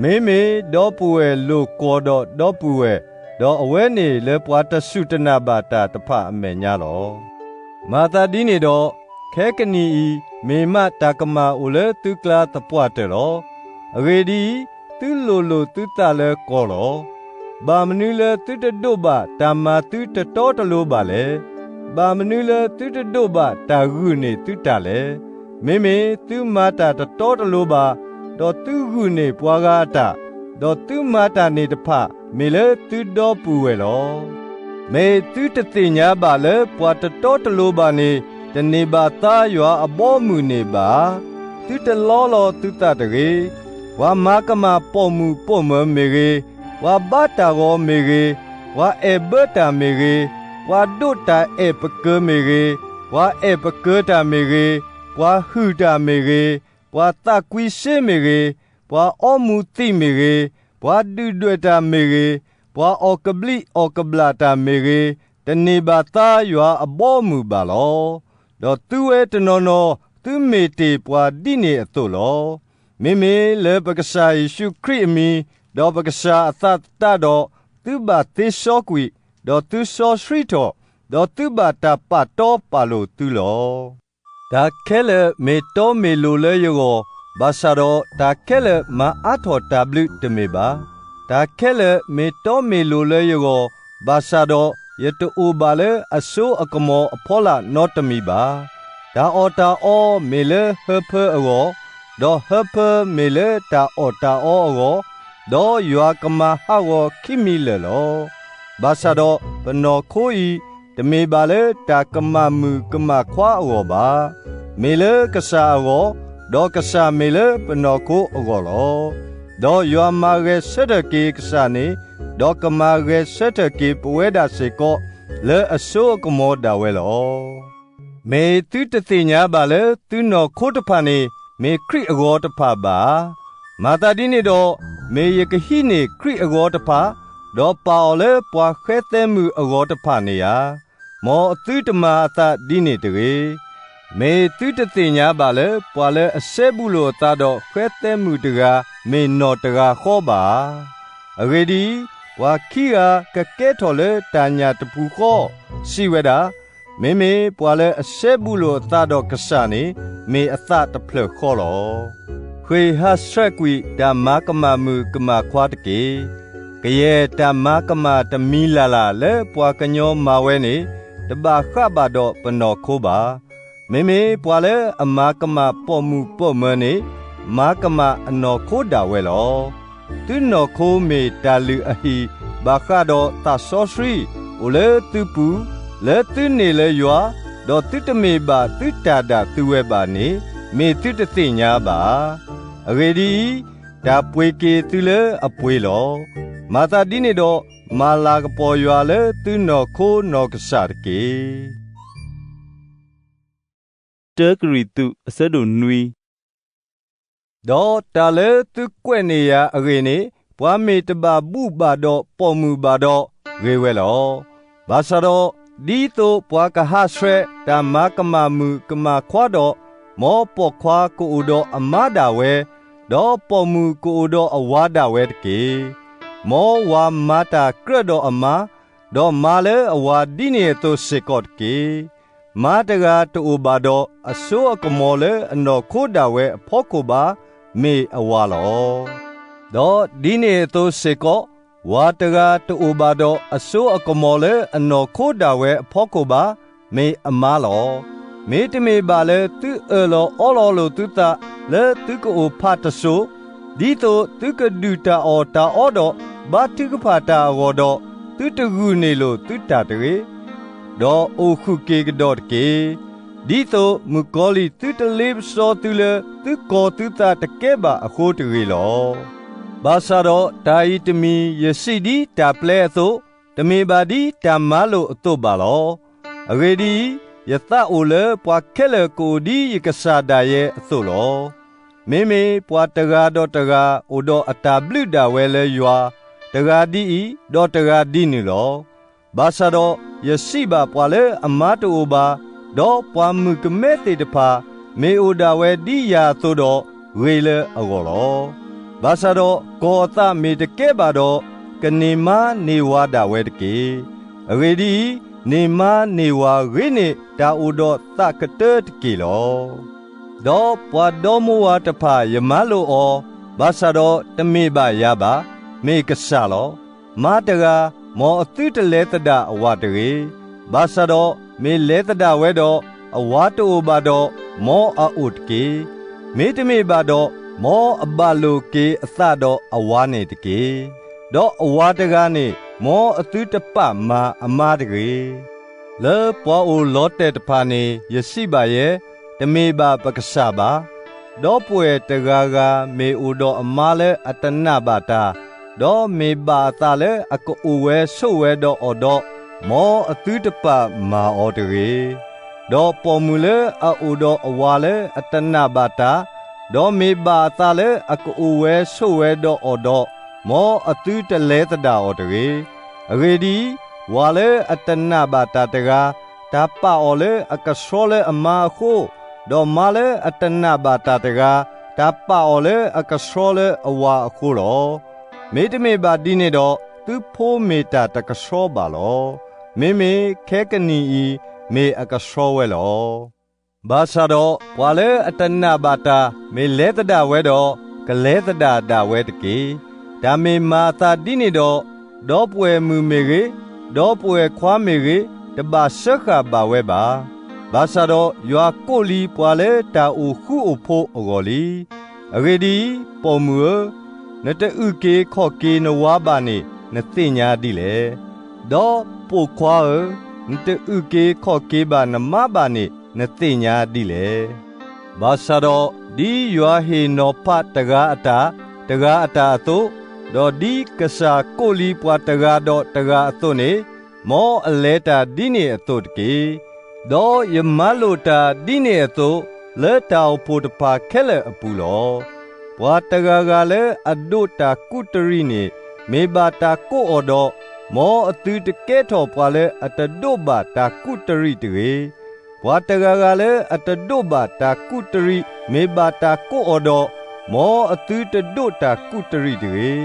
မ့မ့ၢ်ဒီပုၢ်ဝဲၢ်လိာ်ကွီၢ်ဒီးဒီပုၢ်ဝဲၢ်, ဒီးအဝဲန့ၣ်လၢပှၤတစူၢ်တနာ်ဘၣ်တၢ်တဖၣ်အမဲာ်ညါလီၤ. မၤသးဒ်န့ၣ်ဒီး, ခဲကနံၣ်အံၤ, မ့ၢ်မးတၢ်ကမၣ်အိၣ်လၢသုကျါသပှၢ်တၢၢ်လီၤ. အဂ့ၢ်ဒ်အံၤ, သုလိၣ်လိာ်သုသးလၢကီၢ်လီၤ. ဘၣ်မနုၤလၢသုတဒိးဘၣ်တၢ်မၤသုတတီတလိၤဘၣ်လဲၣ်. ဘၣ်မနုၤလၢသုတဒိးဘၣ်တၢ်ဂုာ်န့ၢ်သုတၢ်လဲၣ်. မ့မ့ၢ်သုမၤတၢ်တတီတလိၤဘၣ်, ဒီးသုဂုာ်န့ၢ်ပှၤဂၤအတၢ်, ဒီးသုမၤတၢ်န့ၣ်တဖၣ်မ့ၢ်လၢသုဒီပုၢ်ဝဲၢ်လီၤ. မ့ၢ်သုတသ့ၣ်ညါဘၣ်လၢပှၤတတီတလိၤဘၣ်န့ၣ်, တန့ၢ်ဘၣ်သါယွၤအဘီအမုၢ်န့ၣ်ဘၣ်ဧါ. သုတလီလီၤသုသးတဂ့ၤ. ပှၤမၤကမၣ်ပိာ်မုၣ်ပိာ်မၢၤမ့ၢ်ဂ့ၤ, ပှၤဘါတၢ်ဂီၤမ့ၢ်ဂ့ၤ, ပှၤအဲၣ်ဘၢတၢ်မ့ၢ်ဂ့ၤ, ပှၤဒိးတၢ်အဲၣ်ပကၢၤမ့ၢ်ဂ့ၤ, ပှၤအဲၣ်ပကၢၤတၢ်မ့ၢ်ဂ့ၤ, ပှၤဟုၣ်တၢ်မ့ၢ်ဂ့ၤ, ပှၤသးကွံစ့မ့ၢ်ဂ့ၤ, ပှၤအီမူၤသံးမ့ၢ်ဂ့ၤ, ပှၤဒုၣ်ဒွဲၣ်တၢ်မ့ၢ်ဂ့ၤ, ပှၤအီၣ်ကဘျံးအီၣ်ကဘျၣ်တၢ်မ့ၢ်ဂ့ၤ, တန့ၢ်ဘၣ်သါယွၤအဘီအမုၢ်ဘၣ်လီၤ. ဒီးသုဝဲတနီၤနီၤ, သုမ့ၢ်တ့ၢ်ပှၤဒ်န့ၣ်အသိးလီၤ. မ့မ့ၢ်လၢပကစၢ်ယ့ၣ်ၡူးခရံာ်အမံၤ, ဒီးပကစၢ်အသးသတးဒီး, သုဘၣ်သ့စီကွံာ်, ဒီးသုစီဆှံထီၣ်, ဒီးသုဘၣ်တၢ်ပာ်တီပာ်လိၤသုလီၤ. တၢ်ခဲလၢာ်မ့ၢ်တီမ့ၢ်လိၤလၢယဂီၢ်, ဘၣ်ဆၣ်ဒီးတၢ်ခဲလၢာ်မၤအါထီၣ်တၢ်ဘျုးတမ့ၢ်ဘၣ်. တၢ်ခဲလၢာ်မ့ၢ်တီမ့ၢ်လိၤလၢယဂီၢ်, ဘၣ်ဆၣ်ဒီးယတအိၣ်ဘၣ်လၢအစိအကမီၤအဖီလာ်နီတမံၤဘၣ်. တၢ်အီၣ်တၢ်အီမ့ၢ်လၢဟၢဖၢအဂီၢ်, ဒီးဟၢဖၢမ့ၢ်လၢတၢ်အီၣ်တၢ်အီအဂီၢ်, ဒီးယွၤကမၤဟးဂီၤခံမံၤလၢာ်လီၤ. ဘၣ်ဆၣ်ဒီးပနီၢ်ခိအံၤ တမ့ၢ်ဘၣ်လၢတၢ်ကမၣ်မုာ်ကမၣ်ခွါအဂီၢ်ဘၣ်. မ့ၢ်လၢကစၢ်အဂီၢ်, ဒီးကစၢ်မ့ၢ်လၢပနီၢ်ခိအဂီၢ်လီၤ. ဒီးယွၤမၤဂဲၤဆၢထၢၣ်က့ၤကစၢ်န့ၣ်, ဒီးကမၤဂဲၤဆၢထၢၣ်က့ၤပဝဲဒၣ်စ့ၢ်ကီး လၢအစိအကမီၤဒၣ်ဝဲလီၤ. မ့ၢ်သုတသ့ၣ်ညါဘၣ်လၢသုနီၢ်ခိတဖၣ်န့ၣ် မ့ၢ်ခရံာ်အဂီၤတဖၣ်ဘၣ်ဧါ. မၤသးဒ်န့ၣ်ဒီး, မ့ၢ်ယကဟံးန့ၢ်ခရံာ်အဂီၤတဖၣ်, ဒီးပာ်အီၤလၢပှၤဃဲသဲမုၣ်အဂီၤတဖၣ်န့ၣ်ဧါ. မ်အသုတမၤအသးဒ်န့ၣ်တဂ့ၤ. မ့ၢ်သုတသ့ၣ်ညါဘၣ်လၢ ပှၤလၢအစဲဘူးလိာ်အသးဒီးဃဲသဲမုၣ်တဂၤ မ့ၢ်နီၢ်တဂၤဃီဘၣ်ဧါ. အဂ့ၢ်ဒ်အံၤ, ပှၤခံဂၤကကဲထီၣ်လၢတၢ်ညၣ်တပူၤဃီ, စံးဝဲဒၣ်, မ့မ့ၢ်ပှၤလၢအစဲဘူးလိာ်အသးဒီးကစၢ်န့ၣ် မ့ၢ်အသးတဖျၢၣ်ဃီလီၤ. ဃ့ၢ်ဟးဆှဲးကွံာ်တၢ်မၤကမၣ်မုာ်ကမၣ်ခွါတက့ၢ်. ကယဲၢ်တၢ်မၤကမၣ်တမံၤလၢ်လၢ်လၢပှၤကညီမၤဝဲန့ၣ် တဘၣ်ဃးဘၣ်ဒီးပနီၢ်ခိဘၣ်. မ့မ့ၢ်ပှၤလၢအမၤကမၣ်ပိာ်မုၣ်ပိာ်မၢၤန့ၣ် မၤကမၣ်အနီၢ်ခိဒၣ်ဝဲလီၤ. သုနီၢ်ခိမ့ၢ်တၢ်လုၢ်အဟံၣ် ဘၣ်ဃးဒီးသးစီဆှံ အိၣ်လၢသုပူၤ, လၢသုန့ၢ်လၢယွၤ, ဒီးသုတမ့ၢ်ဘၣ်သုတၢ်ဒၣ်သုဝဲဘၣ်န့ၣ် မ့ၢ်သုတသ့ၣ်ညါဘၣ်ဧါ. အဂ့ၢ်ဒ်အံၤ, တၢ်ပှ့ၤက့ၤသုလၢအပှ့ၤလီၤ. မၤသးဒ်န့ၣ်ဒီး, မၤလၤကပီၤယွၤလၢသုနီၢ်ခိနီၢ်ကစၢ်တက့ၢ်. တၢကရံၣ်သူး အဆၢဒိၣ်နွံ. ဒီးတၢ်လၢသုကွဲးန့ၢ်ယၤအဂ့ၢ်န့ၣ်, ပှၤမ့ၢ်တဘၣ်ဘူၣ်ဘၣ်ဒီးပိာ်မုၣ်ဘၣ်ဒီး, ဂ့ၤဝဲလီၤ. ဘၣ်ဆၣ်ဒီး, ဒ်သိးပှၤကဟးဆှဲးတၢ်မၤကမၣ်မုာ်ကမၣ်ခွါဒီး, မ်ပိာ်ခွါကအိၣ်ဒီးအမါဒၣ်ဝဲ, ဒီးပိာ်မုၣ်ကအိၣ်ဒီးအဝၤဒၣ်ဝဲတက့ၢ်. မ်ဝၤမၤတၢ်ကြၢးဒီးအမါ, ဒီးမါလၢအဝၤဒ်န့ၣ်အသိးစ့ၢ်ကီးတက့ၢ်. မါတဂၤတအိၣ်ဘၣ်ဒီးအစိအကမီၤလၢအနီၢ်ခိဒၣ်ဝဲအဖီခိၣ်ဘၣ်, မ့ၢ်အဝၤလီၤ. ဒီးဒ်န့ၣ်အသိးစ့ၢ်ကီး, ဝၤတဂၤတအိၣ်ဘၣ်ဒီးအစိအကမီၤလၢအနီၢ်ခိဒၣ်ဝဲအဖီခိၣ်ဘၣ်, မ့ၢ်အမါလီၤ. မ့တမ့ၢ်ဘၣ်လၢသုအၢၣ်လီၤအီလီၤလိာ်သုသးလၢသုကအိၣ်ဖးတစိၤ, ဒ်သိးသုကဒုၣ်တၢ်အီၣ်တၢ်အီဒီးဘါထုကဖၣ်တၢ်အဂီၢ်ဒီး, သုတဂုာ်န့ၢ်လိာ်သုတၢ်တဂ့ၤ, ဒီးအိၣ်ဃုာ်က့ၤကဒီးတက့ၢ်. ဒ်သိးမုၣ်ကီၤလံၢ်သုတလ့ပစီသုလၢသုကီၤသုသးတကဲဘၣ်အဃိတဂ့ၤလီၤ. ဘၣ်ဆၣ်ဒီးတၢ်အံၤတမံၤယစံးဒ်တၢ်ပျဲအသိး, တမ့ၢ်ဘၣ်ဒ်တၢ်မၤလိာ်အသိးဘၣ်လီၤ. အဂ့ၢ်ဒ်အံၤ, ယသးအိၣ်လၢပှၤခဲလၢာ်ကအိၣ်ဒ်ယကစၢ်ဒၣ်ယဲအသိးလီၤ. မ့မ့ၢ်ပှၤတဂၤဒီးတဂၤအိၣ်ဒီးအတၢ်ဘျုးဒၣ်ဝဲလၢယွၤ, တဂၤဒ်အံၤ, ဒီးတဂၤဒ်နုၤလီၤ. ဘၣ်ဆၣ်ဒီးယစံးဘၣ်ပှၤလၢအမါတအိၣ်ဘၣ်, ဒီးပှၤမုၣ်ကမဲသ့ၣ်တဖၣ်, မ့ၢ်အိၣ်ဒၣ်ဝဲဒ်ယၤအသိးဒီး, ဂ့ၤလၢအဂီၢ်လီၤ. ဘၣ်ဆၣ်ဒီးကီၢ်အသးမ့ၢ်တကဲဘၣ်ဒီး, ကန့ၢ်မါန့ၢ်ဝၤဒၣ်ဝဲတက့ၢ်. အဂ့ၢ်ဒ်အံၤ, န့ၢ်မါန့ၢ်ဝၤဂ့ၤန့ၢ်တၢ်အိၣ်ဒီးသးကတၢၢ်တက့ၢ်လီၤ. ဒီးပှၤဒီမိၢ်ဝၤတဖၣ်ယမၤလိာ်အီၤ, ဘၣ်ဆၣ်ဒီးတမ့ၢ်ဘၣ်ယၤဘၣ်, မ့ၢ်ကစၢ်လီၤ. မါတဂၤ, မ်အသုတလဲၤသဒၣ်အဝၤတဂ့ၤ. ဘၣ်ဆၣ်ဒီးမ့ၢ်လဲၤသဒၣ်ဝဲဒီး, အဝၤတအိၣ်ဘၣ်ဒီး, မ်အအိၣ်တက့ၢ်. မ့တမ့ၢ်ဘၣ်ဒီး, မ်အဘၣ်လိာ်က့ၤအသးဒီးအဝၤန့ၣ်တက့ၢ်. ဒီးအဝၤတဂၤန့ၣ်, မ်အသုတပာ်မၤအမါတဂ့ၤ. လၢပှၤအိၣ်လီၤတဲာ်တဖၣ်န့ၣ် ယစံးဘၣ်ယဲ, တမ့ၢ်ဘၣ်ပကစၢ်ဘၣ်. ဒီပုၢ်ဝဲၢ်တဂၤဂၤမ့ၢ်အိၣ်ဒီးအမါလၢအတနာ်ဘၣ်တၢ်, ဒီးမ့ၢ်ဘၣ်အသးလၢအကအိၣ်ဝဲဆိးဝဲဒီးအီၤဒီး, မ်အသုတပာ်မၤအီၤတဂ့ၤ. ဒီးပိာ်မုၣ်လၢအအိၣ်ဒီးအဝၤလၢအတနာ်ဘၣ်တၢ်, ဒီးမ့ၢ်ဘၣ်အသးလၢအကအိၣ်ဝဲဆိးဝဲဒီးအီၤဒီး, မ်အသုတလဲၤသဒၣ်အီၤတဂ့ၤ. အဂ့ၢ်ဒ်အံၤ, ဝၤလၢအတနာ်ဘၣ်တၢ်တဂၤ, တၢ်ပာ်အီၤလၢအကဆှီလၢအမါအဃိ, ဒီးမါလၢအတနာ်ဘၣ်တၢ်တဂၤ, တၢ်ပာ်အီၤလၢအကဆှီလၢအဝၤအဃိလီၤ. မ့တမ့ၢ်ဘၣ်ဒ်န့ၣ်ဒီး, သုဖိမ့ၢ်တၢ်တကဆှီဘၣ်လီၤ. မ့မ့ၢ်ခဲကနံၣ်အံၤမ့ၢ်အကဆှီဝဲလီၤ. ဘၣ်ဆၣ်ဒီးပှၤလၢအတနာ်ဘၣ်တၢ် မ့ၢ်လဲၤသဒၣ်ဝဲဒီး, ကလဲၤသဒၣ်ဒၣ်ဝဲတက့ၢ်. တၢ်မ့ၢ်မၤအသးဒ်န့ၣ်ဒီး, ဒီပုၢ်ဝဲၢ်မုၣ်မ့ၢ်ဂ့ၤ, ဒီပုၢ်ဝဲၢ်ခွါမ့ၢ်ဂ့ၤ, တဘၣ်စၢဃာ်ဘၣ်ဝဲဘၣ်. ဘၣ်ဆၣ်ဒီးယွၤကိးလံပှၤလၢတၢ်အိၣ်ဃူအိၣ်ဖိးအဂီၢ်လံ. အဂ့ၢ်ဒ်အံၤ, ပိာ်မုၣ်ဧၢ, နတအုၣ်က့ၤခီၣ်က့ၤနဝၤဘၣ်န့ၣ် နသ့ၣ်ညါဒ်လဲၣ်. ဒီးပိာ်ခွါဧၢ, နတအုၣ်က့ၤခီၣ်က့ၤဘၣ်နမါဘၣ်န့ၣ် နသ့ၣ်ညါဒ်လဲၣ်. ဘၣ်ဆၣ်ဒီးဒ်ယွၤဟ့ၣ်နီၤဖးတဂၤအတၢ်, တဂၤအတၢ်အသိး, ဒီးဒ်ကစၢ်ကိးလံပှၤတဂၤဒီးတဂၤအသိးန့ၣ်, မ်အလဲၤတၢ်ဒ်န့ၣ်အသိးတက့ၢ်. ဒီးယမၤလိာ်တၢ်ဒ်န့ၣ်အသိး လၢတၢ်အိၣ်ဖှိၣ်တဖၣ်ခဲလၢာ်အပူၤလီၤ. ပှၤတဂၤဂၤလၢအဒိးတၢ်ကူးတရံးန့ၣ် မ့ၢ်ဘၣ်တၢ်ကိးအီၤဒီး, မ်အသုတကဲထီၣ်ပှၤလၢအတဒိးဘၣ်တၢ်ကူးတရံးတဂ့ၤ. ပှၤတဂၤဂၤလၢအတဒိးဘၣ်တၢ်ကူးတရံး မ့ၢ်ဘၣ်တၢ်ကိးအီၤဒီး, မ်အသုတဒိးတၢ်ကူးတရံးတဂ့ၤ.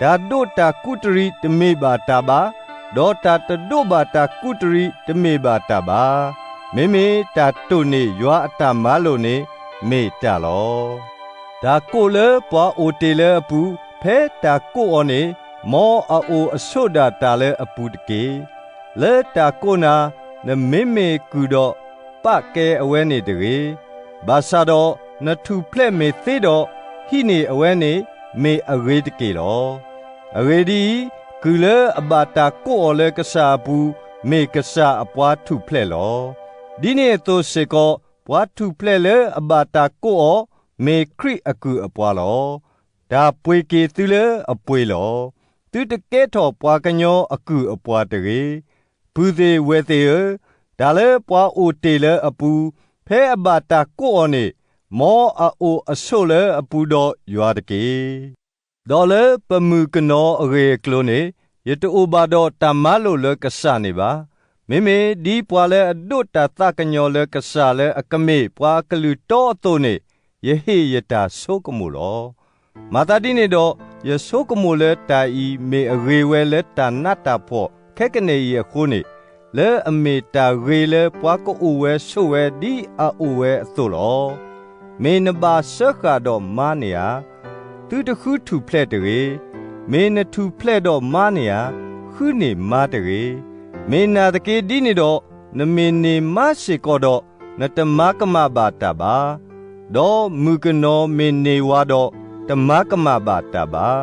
တၢ်ဒိးတၢ်ကူးတရံးတမ့ၢ်ဘၣ်တၢ်ဘၣ်, ဒီးတၢ်တဒိးဘၣ်တၢ်ကူးတရံးတမ့ၢ်ဘၣ်တၢ်ဘၣ်. မ့မ့ၢ်တၢ်တိၢ်န့ၢ်ယွၤအတၢ်မၤလိာ်န့ၣ် မ့ၢ်တၢ်လီၤ. တၢ်ကိးလၢပှၤအိၣ်တ့ၢ်လၢအပူၤ, ဖဲတၢ်ကိးအီၤန့ၣ်, မ်အအိၣ်အဆိးဒၣ်တၢ်လၢအပူၤတက့ၢ်. လၢတၢ်ကိးနၤ, နမ့မ့ၢ်ကုၢ်ဒီး, ပာ်ကဲအဝဲန့ၣ်တဂ့ၤ. ဘၣ်ဆၣ်ဒီးနထူၣ်ဖျဲၣ်မ့ၢ်သ့ဒီး, ဟံးန့ၢ်အဝဲန့ၣ်မ့ၢ်အဂ့ၤတက့ၢ်လီၤ. အဂ့ၢ်ဒ်အံၤ, ကုၢ်လၢအဘၣ်တၢ်ကိးအီၤလၢကစၢ်အပူၤ, မ့ၢ်ကစၢ်အပှၤထူၣ်ဖျဲၣ်လီၤ. ဒ်န့ၣ်အသိးစ့ၢ်ကီး, ပှၤထူၣ်ဖျဲၣ်လၢအဘၣ်တၢ်ကိးအီၤ, မ့ၢ်ခရံာ်အကုၢ်အပှၤလီၤ. တၢ်ပှ့ၤက့ၤသုလၢအပှ့ၤလီၤ. သုတကဲထီၣ်ပှၤကညီအကုၢ်အပှၤတဂ့ၤ. ပုၢ်သ့ၣ်ဝဲၢ်သ့ၣ်ဧၢ, တၢ်လၢပှၤအိၣ်တ့ၢ်လၢအပူၤ, ဖဲအဘၣ်တၢ်ကိးအီၤန့ၣ်, မ်အအိၣ်အဆိးလၢအပူၤဒီးယွၤတက့ၢ်. ဒီးလၢပမုၣ်ကနီၤအဂ့ၢ်အကျိၤန့ၣ်, ယတအိၣ်ဘၣ်ဒီးတၢ်မၤလိာ်လၢကစၢ်န့ၣ်ဘၣ်. မ့မ့ၢ်ဒ်ပှၤလၢအဒိးတၢ်သးကညီၤလၢကစၢ်လၢအကမ့ၢ်ပှၤအကလုၢ်တီအသိးန့ၣ်, ယဟ့ၣ်ယတၢ်ဆိကမိၣ်လီၤ. မၤသးဒ်န့ၣ်ဒီး, ယဆိကမိၣ်လၢတၢ်အံၤမ့ၢ်အဂ့ၤဝဲလၢတၢ်နးတၢ်ဖှီၣ်ခဲကနံၣ်အံၤအဃိန့ၣ်, လၢအမ့ၢ်တၢ်ဂ့ၤလၢပှၤကအိၣ်ဝဲဆိးဝဲဒ်အအိၣ်ဝဲအသိးလီၤ. မ့ၢ်နဘၣ်စၢဃာ်ဒီးမါန့ၣ်ဧါ, သုတဃုထူၣ်ဖျဲၣ်တဂ့ၤ. မ့ၢ်နထူၣ်ဖျဲၣ်ဒီးမါန့ၣ်ဧါ, ဃုန့ၢ်မါတဂ့ၤ. မ့ၢ်နာ်သက့ဒ်န့ၣ်ဒီး, နမ့ၢ်န့ၢ်မါစ့ၢ်ကီးဒီး, နတမၤကမၣ်ဘၣ်တၢ်ဘၣ်. ဒီးမုၣ်ကနီၤမ့ၢ်န့ၢ်ဝၤဒီး, တမၤကမၣ်ဘၣ်တၢ်ဘၣ်.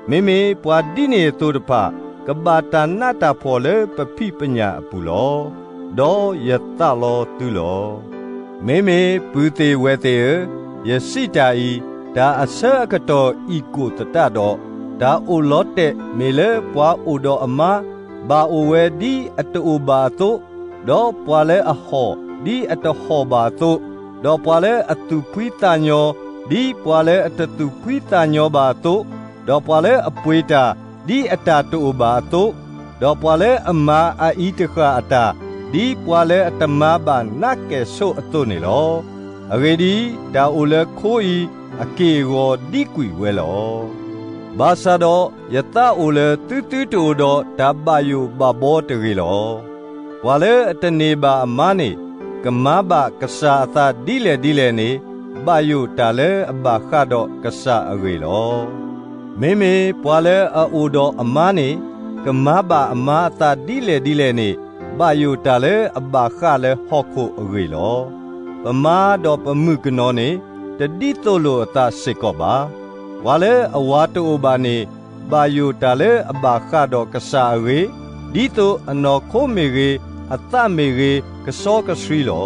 မ့မ့ၢ်ပှၤဒ်န့ၣ်အသိးတဖၣ်, ကဘၣ်တၢ်နးတၢ်ဖှီၣ်လၢပဖံးပညၣ်အပူၤလီၤ. ဒီးယသးလီသုလီၤ. မ့မ့ၢ်ပုၢ်သ့ၣ်ဝဲၢ်သ့ၣ်ဧၢ, ယစံးတၢ်အံၤ, တၢ်အဆၢအကတီၢ်အံၤကိၣ်သတးဒီး, တၢ်အိၣ်လီၤတဲာ်မ့ၢ်လၢပှၤအိၣ်ဒီးအမါ, ဘၣ်အိၣ်ဝဲဒ်အတအိၣ်ဘၣ်အသိး, ဒီးပှၤလၢအဟီၣ်ဒ်အတဟီၣ်ဘၣ်အသိး, ဒီးပှၤလၢအသူၣ်ဖှံသးညီ, ဒ်ပှၤလၢအတသူၣ်ဖှံသးညီဘၣ်အသိး, ဒီးပှၤလၢအပှ့ၤတၢ်, ဒ်အတၢ်တအိၣ်ဘၣ်အသိး, ဒီးပှၤလၢအမၤအအံၤတဃၣ်အတၢ်, ဒ်ပှၤလၢအတမၤဘၣ်နးကဲၣ်ဆိးအသိးန့ၣ်လီၤ. အဂ့ၢ်ဒ်အံၤ, တၢ်အိၣ်လၢခိအံၤ, အက့ၢ်အဂီၤဒံကွံာ်ဝဲလီၤ. ဘၣ်ဆၣ်ဒီးယသးအိၣ်လၢသုသုတအိၣ်ဒီး တၢ်ဘၣ်ယိၣ်ဘၣ်ဘီတဂ့ၤလီၤ. ပှၤလၢအတန့ၢ်ဘၣ်အမါန့ၣ်, ကမၤဘၣ်ကစၢ်အသးဒ်လဲၣ်ဒ်လဲၣ်န့ၣ်, ဘၣ်ယိၣ်တၢ်လၢအဘၣ်ဃးဒီးကစၢ်အဂ့ၢ်လီၤ. မ့မ့ၢ်ပှၤလၢအအိၣ်ဒီးအမါန့ၣ်, ကမၤဘၣ်အမါအသးဒ်လဲၣ်ဒ်လဲၣ်န့ၣ်, ဘၣ်ယိၣ်တၢ်လၢအဘၣ်ဃးလၢဟီၣ်ခိၣ်အဂ့ၢ်လီၤ. ပမါဒီးပမုၣ်ကနီၤန့ၣ်, တဒ်သိးလိာ်အသးစ့ၢ်ကီးဘၣ်. ပှၤလၢအဝၤတအိၣ်ဘၣ်န့ၣ်, ဘၣ်ယိၣ်တၢ်လၢအဘၣ်ဃးဒီးကစၢ်အဂ့ၢ်, ဒ်သိးအနီၢ်ခိမ့ၢ်ဂ့ၤ, အသးမ့ၢ်ဂ့ၤ, ကစီကဆှံလီၤ.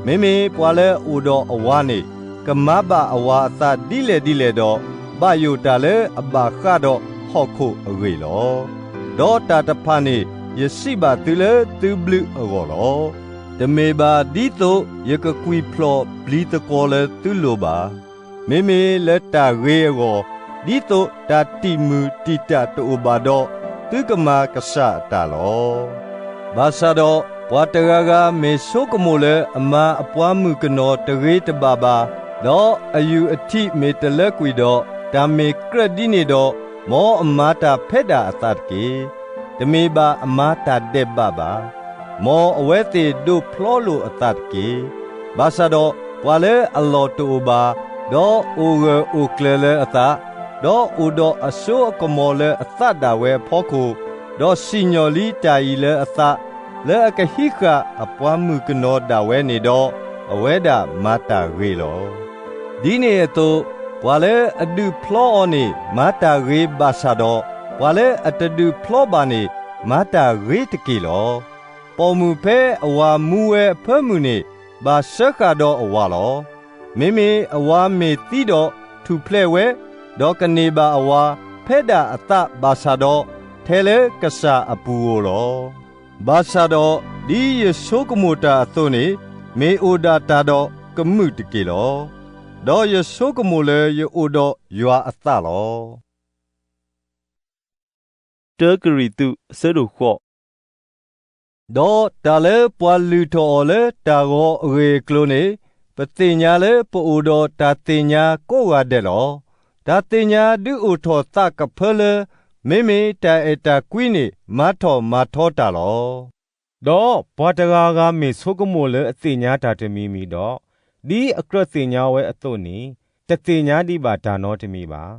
မ့မ့ၢ်ပှၤလၢအအိၣ်ဒီးအဝၤန့ၣ်, ကမၤဘၣ်အဝၤအသးဒ်လဲၣ်ဒ်လဲၣ်ဒီး, ဘၣ်ယိၣ်တၢ်လၢအဘၣ်ဃးဒီးဟီၣ်ခိၣ်အဂ့ၢ်လီၤ. ဒီးတၢ်တဖၣ်န့ၣ်, ယစံးဘၣ်သုလၢသုဘျုးအဂီၢ်လီၤ. တမ့ၢ်ဘၣ်ဒ်သိးယကကွံာ်ဖျိးပျံၤသကွီၤလၢသုလိၤဘၣ်. မ့မ့ၢ်လၢတၢ်ဂ့ၤအဂီၢ်, ဒ်သိးတၢ်တံာ်မုၢ်တံာ်တာ်တအိၣ်ဘၣ်ဒီး, သုကမၤကစၢ်အတၢ်လီၤ. ဘၣ်ဆၣ်ဒီးပှၤတဂၤဂၤမ့ၢ်ဆိကမိၣ်လၢအမၤအပှၤမုၣ်ကနီၤတဂ့ၤတဘၣ်ဘၣ်, ဒီးအယူၢ်အထံးမ့ၢ်တလၢကွံာ်ဒီး, တၢ်မ့ၢ်ကြၢးဒ်န့ၣ်ဒီး, မ်အမၤတၢ်ဖဲဒၣ်အသးတက့ၢ်. တမ့ၢ်ဘၣ်အမၤတၢ်ဒဲးဘးဘၣ်. မ်အဝဲသ့ၣ်ဒိးဖျီလိာ်အသးတက့ၢ်. ဘၣ်ဆၣ်ဒီးပှၤလၢအလီၢ်တအိၣ်ဘၣ်, ဒီးအိၣ်ဂၢၢ်အိၣ်ကျၢၤလၢအသး, ဒီးအိၣ်ဒီးအစိအကမီၤလၢအသးဒၣ်ဝဲအဖီခိၣ်, ဒီးစံၣ်ညီၣ်လံတၢ်အံၤလၢအသး, လၢအကဟံးဃာ်အပှၤမုၣ်ကနီၤဒၣ်ဝဲန့ၣ်ဒီး, အဝဲဒၣ်မၤတၢ်ဂ့ၤလီၤ. ဒ်န့ၣ်အသိး, ပှၤလၢအဒုးဖျီအီၤန့ၣ် မၤတၢ်ဂ့ၤဘၣ်ဆၣ်ဒီး, ပှၤလၢအတဒုးဖျီဘၣ်န့ၣ် မၤတၢ်ဂ့ၤတက့ၢ်လီၤ. ပိာ်မုၣ်ဖဲအဝၤမူဝဲအဖၢမုၢ်န့ၣ် ဘၣ်စၢဃာ်ဒီးအဝၤလီၤ. မ့မ့ၢ်အဝၤမ့ၢ်သံဒီးထူၣ်ဖျဲးဝဲ, ဒီးကန့ၢ်ဘၣ်အဝၤ ဖဲဒၣ်အသးဘၣ်ဆၣ်ဒီး, ထဲလၢကစၢ်အပူၤဧိၤလီၤ. ဘၣ်ဆၣ်ဒီး, ဒ်ယဆိကမိၣ်တၢ်အသိးန့ၣ်, မ့ၢ်အိၣ်ဒၣ်တၢ်ဒီးကမုာ်တက့ၢ်လီၤ. ဒီးယဆိကမိၣ်လၢယအိၣ်ဒီးယွၤအသးလီၤ. တၢကရံၣ်သူး အဆၢဒိၣ်ဃိး. ဒီးတၢ်လၢပှၤလုၢ်ထီၣ်အီၤလၢတၢ်ဂီၤအဂ့ၢ်အကျိၤန့ၣ်, ပသ့ၣ်ညါလၢပအိၣ်ဒီးတၢ်သ့ၣ်ညါကိးဂၤဒဲးလီၤ. တၢ်သ့ၣ်ညါဒုးအိၣ်ထီၣ်သးကဖၢလၢ, မ့မ့ၢ်တၢ်အဲၣ်တၢ်ကွံန့ၣ် မၤထီၣ်မၤထီတၢ်လီၤ. ဒီးပှၤတဂၤဂၤမ့ၢ်ဆိကမိၣ်လၢအသ့ၣ်ညါတၢ်တမံၤမံၤဒီး, ဒ်အကြၢးသ့ၣ်ညါဝဲအသိးန့ၣ်, တသ့ၣ်ညါဒံးဘၣ်တၢ်နီတမံၤဘၣ်.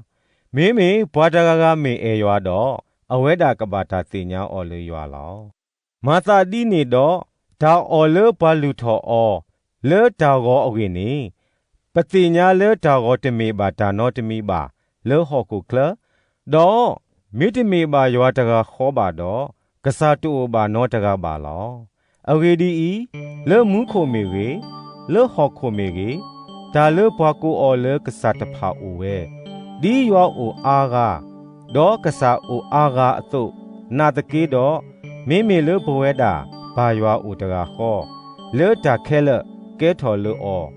မ့မ့ၢ်ပှၤတဂၤဂၤမ့ၢ်အဲၣ်ယွၤဒီး, အဝဲဒၣ်ကဘၣ်တၢ်သ့ၣ်ညါအီၤလၢယွၤလီၤ. မၤသးဒ်န့ၣ်ဒီး, တၢ်အီၣ်လၢပှၤလုၢ်ထီၣ်အီၤလၢတၢ်ဂီၤအဂ့ၢ်န့ၣ်, ပသ့ၣ်ညါလၢတၢ်ဂီၤတမ့ၢ်ဘၣ်တၢ်နီတမံၤဘၣ်လၢဟီၣ်ခိၣ်ချၢ, ဒီးမ့တမ့ၢ်ဘၣ်ယွၤတဂၤဃီဘၣ်ဒီး, ကစၢ်တအိၣ်ဘၣ်နီတဂၤဘၣ်လီၤ. အဂ့ၢ်ဒ်အံၤ, လၢမူခိၣ်မ့ၢ်ဂ့ၤ, လၢဟီၣ်ခိၣ်မ့ၢ်ဂ့ၤ, တၢ်လၢပှၤကိးအီၤလၢကစၢ်တဖၣ်အိၣ်ဝဲ, ဒ်ယွၤအိၣ်အါဂၤ, ဒီးကစၢ်အိၣ်အါဂၤအသိး, နာ်သက့ဒီး, မ့မ့ၢ်လၢပဝဲဒၣ်ဘၣ်ယွၤအိၣ်တဂၤဃီ, လၢတၢ်ခဲလၢာ်ကဲထီၣ်လၢအီၤ,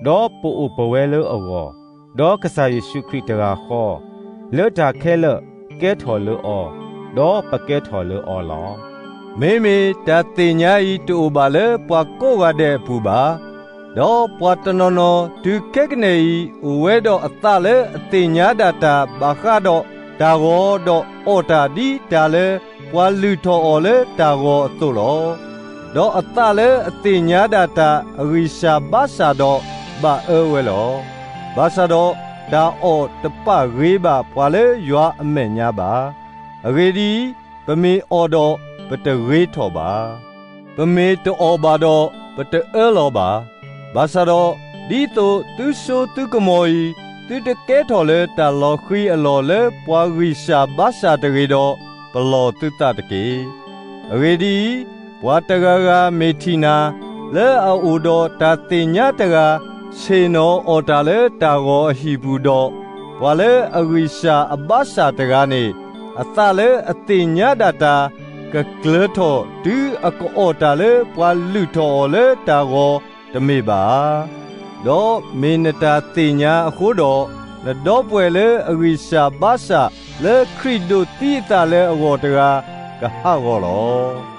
ဒီးပအိၣ်ပဝဲလၢအဂီၢ်, ဒီးကစၢ်ယ့ၣ်ၡူးခရံာ်တဂၤဃီ, လၢတၢ်ခဲလၢာ်ကဲထီၣ်လၢအီၤ, ဒီးပကဲထီၣ်လၢအီၤလီၤ. မ့မ့ၢ်တၢ်သ့ၣ်ညါအံၤတအိၣ်ဘၣ်လၢပှၤကိးဂၤဒဲးအပူၤဘၣ်. ဒီးပှၤတနီၤနီၤတုၤခဲကနံၣ်အံၤ အိၣ်ဝဲဒီးအသးလၢအသ့ၣ်ညါဒၣ်တၢ်ဘၣ်ဃးဒီးတၢ်ဂီၤဒီးအီၣ်တၢ်ဒ်တၢ်လၢပှၤလုၢ်ထီၣ်အီၤလၢတၢ်ဂီၤအသိးလီၤ. ဒီးအသးလၢအသ့ၣ်ညါဒၣ်တၢ်အဂံၢ်စၢ်ဘါစၢ်ဒီးဘၣ်အၢဝဲလီၤ. ဘၣ်ဆၣ်ဒီးတၢ်အီၣ်တပာ်ဂ့ၤဘၣ်ပှၤလၢယွၤအမဲာ်ညါဘၣ်. အဂ့ၢ်ဒ်အံၤ, ပမ့ၢ်အီၣ်ဒီးပတဂ့ၤထီၣ်ဘၣ်. ပမ့ၢ်တအီၣ်ဘၣ်ဒီးပတအၢလီၤဘၣ်. ဘၣ်ဆၣ်ဒီးဒ်သိးသုစိသုကမီၤအံၤ, သုတကဲထီၣ်လၢတၢ်လီၤဃံၤအလီၢ်လၢပှၤဂံၢ်စၢ်ဘါစၢ်တဂ့ၤဒီး, ပလီၢ်သုသးတက့ၢ်. အဂ့ၢ်ဒ်အံၤ, ပှၤတဂၤဂၤမ့ၢ်ထံၣ်နၤ, လၢအအိၣ်ဒီးတၢ်သ့ၣ်ညါတဂၤ, ဆ့ၣ်နီၤအီၣ်တၢ်လၢတၢ်ဂီၤအဟံၣ်ပူၤဒီး, ပှၤလၢအဂံၢ်စၢ်အဘါစၢ်တဂၤန့ၣ်, အသးလၢအသ့ၣ်ညါဒၣ်တၢ်, ကကျၢၤထီၣ်တုၤအကအီၣ်တၢ်လၢပှၤလုၢ်ထီၣ်အီၤလၢတၢ်ဂီၤတမ့ၢ်ဘၣ်ဧါ. ဒီးမ့ၢ်နတၢ်သ့ၣ်ညါအဃိဒီး, နဒီပုၢ်ဝဲၢ်လၢအဂံၢ်စၢ်ဘါစၢ်လၢခရံာ်ဒိးသံအသးလၢအဂီၢ်တဂၤကဟးဂီၤလီၤ.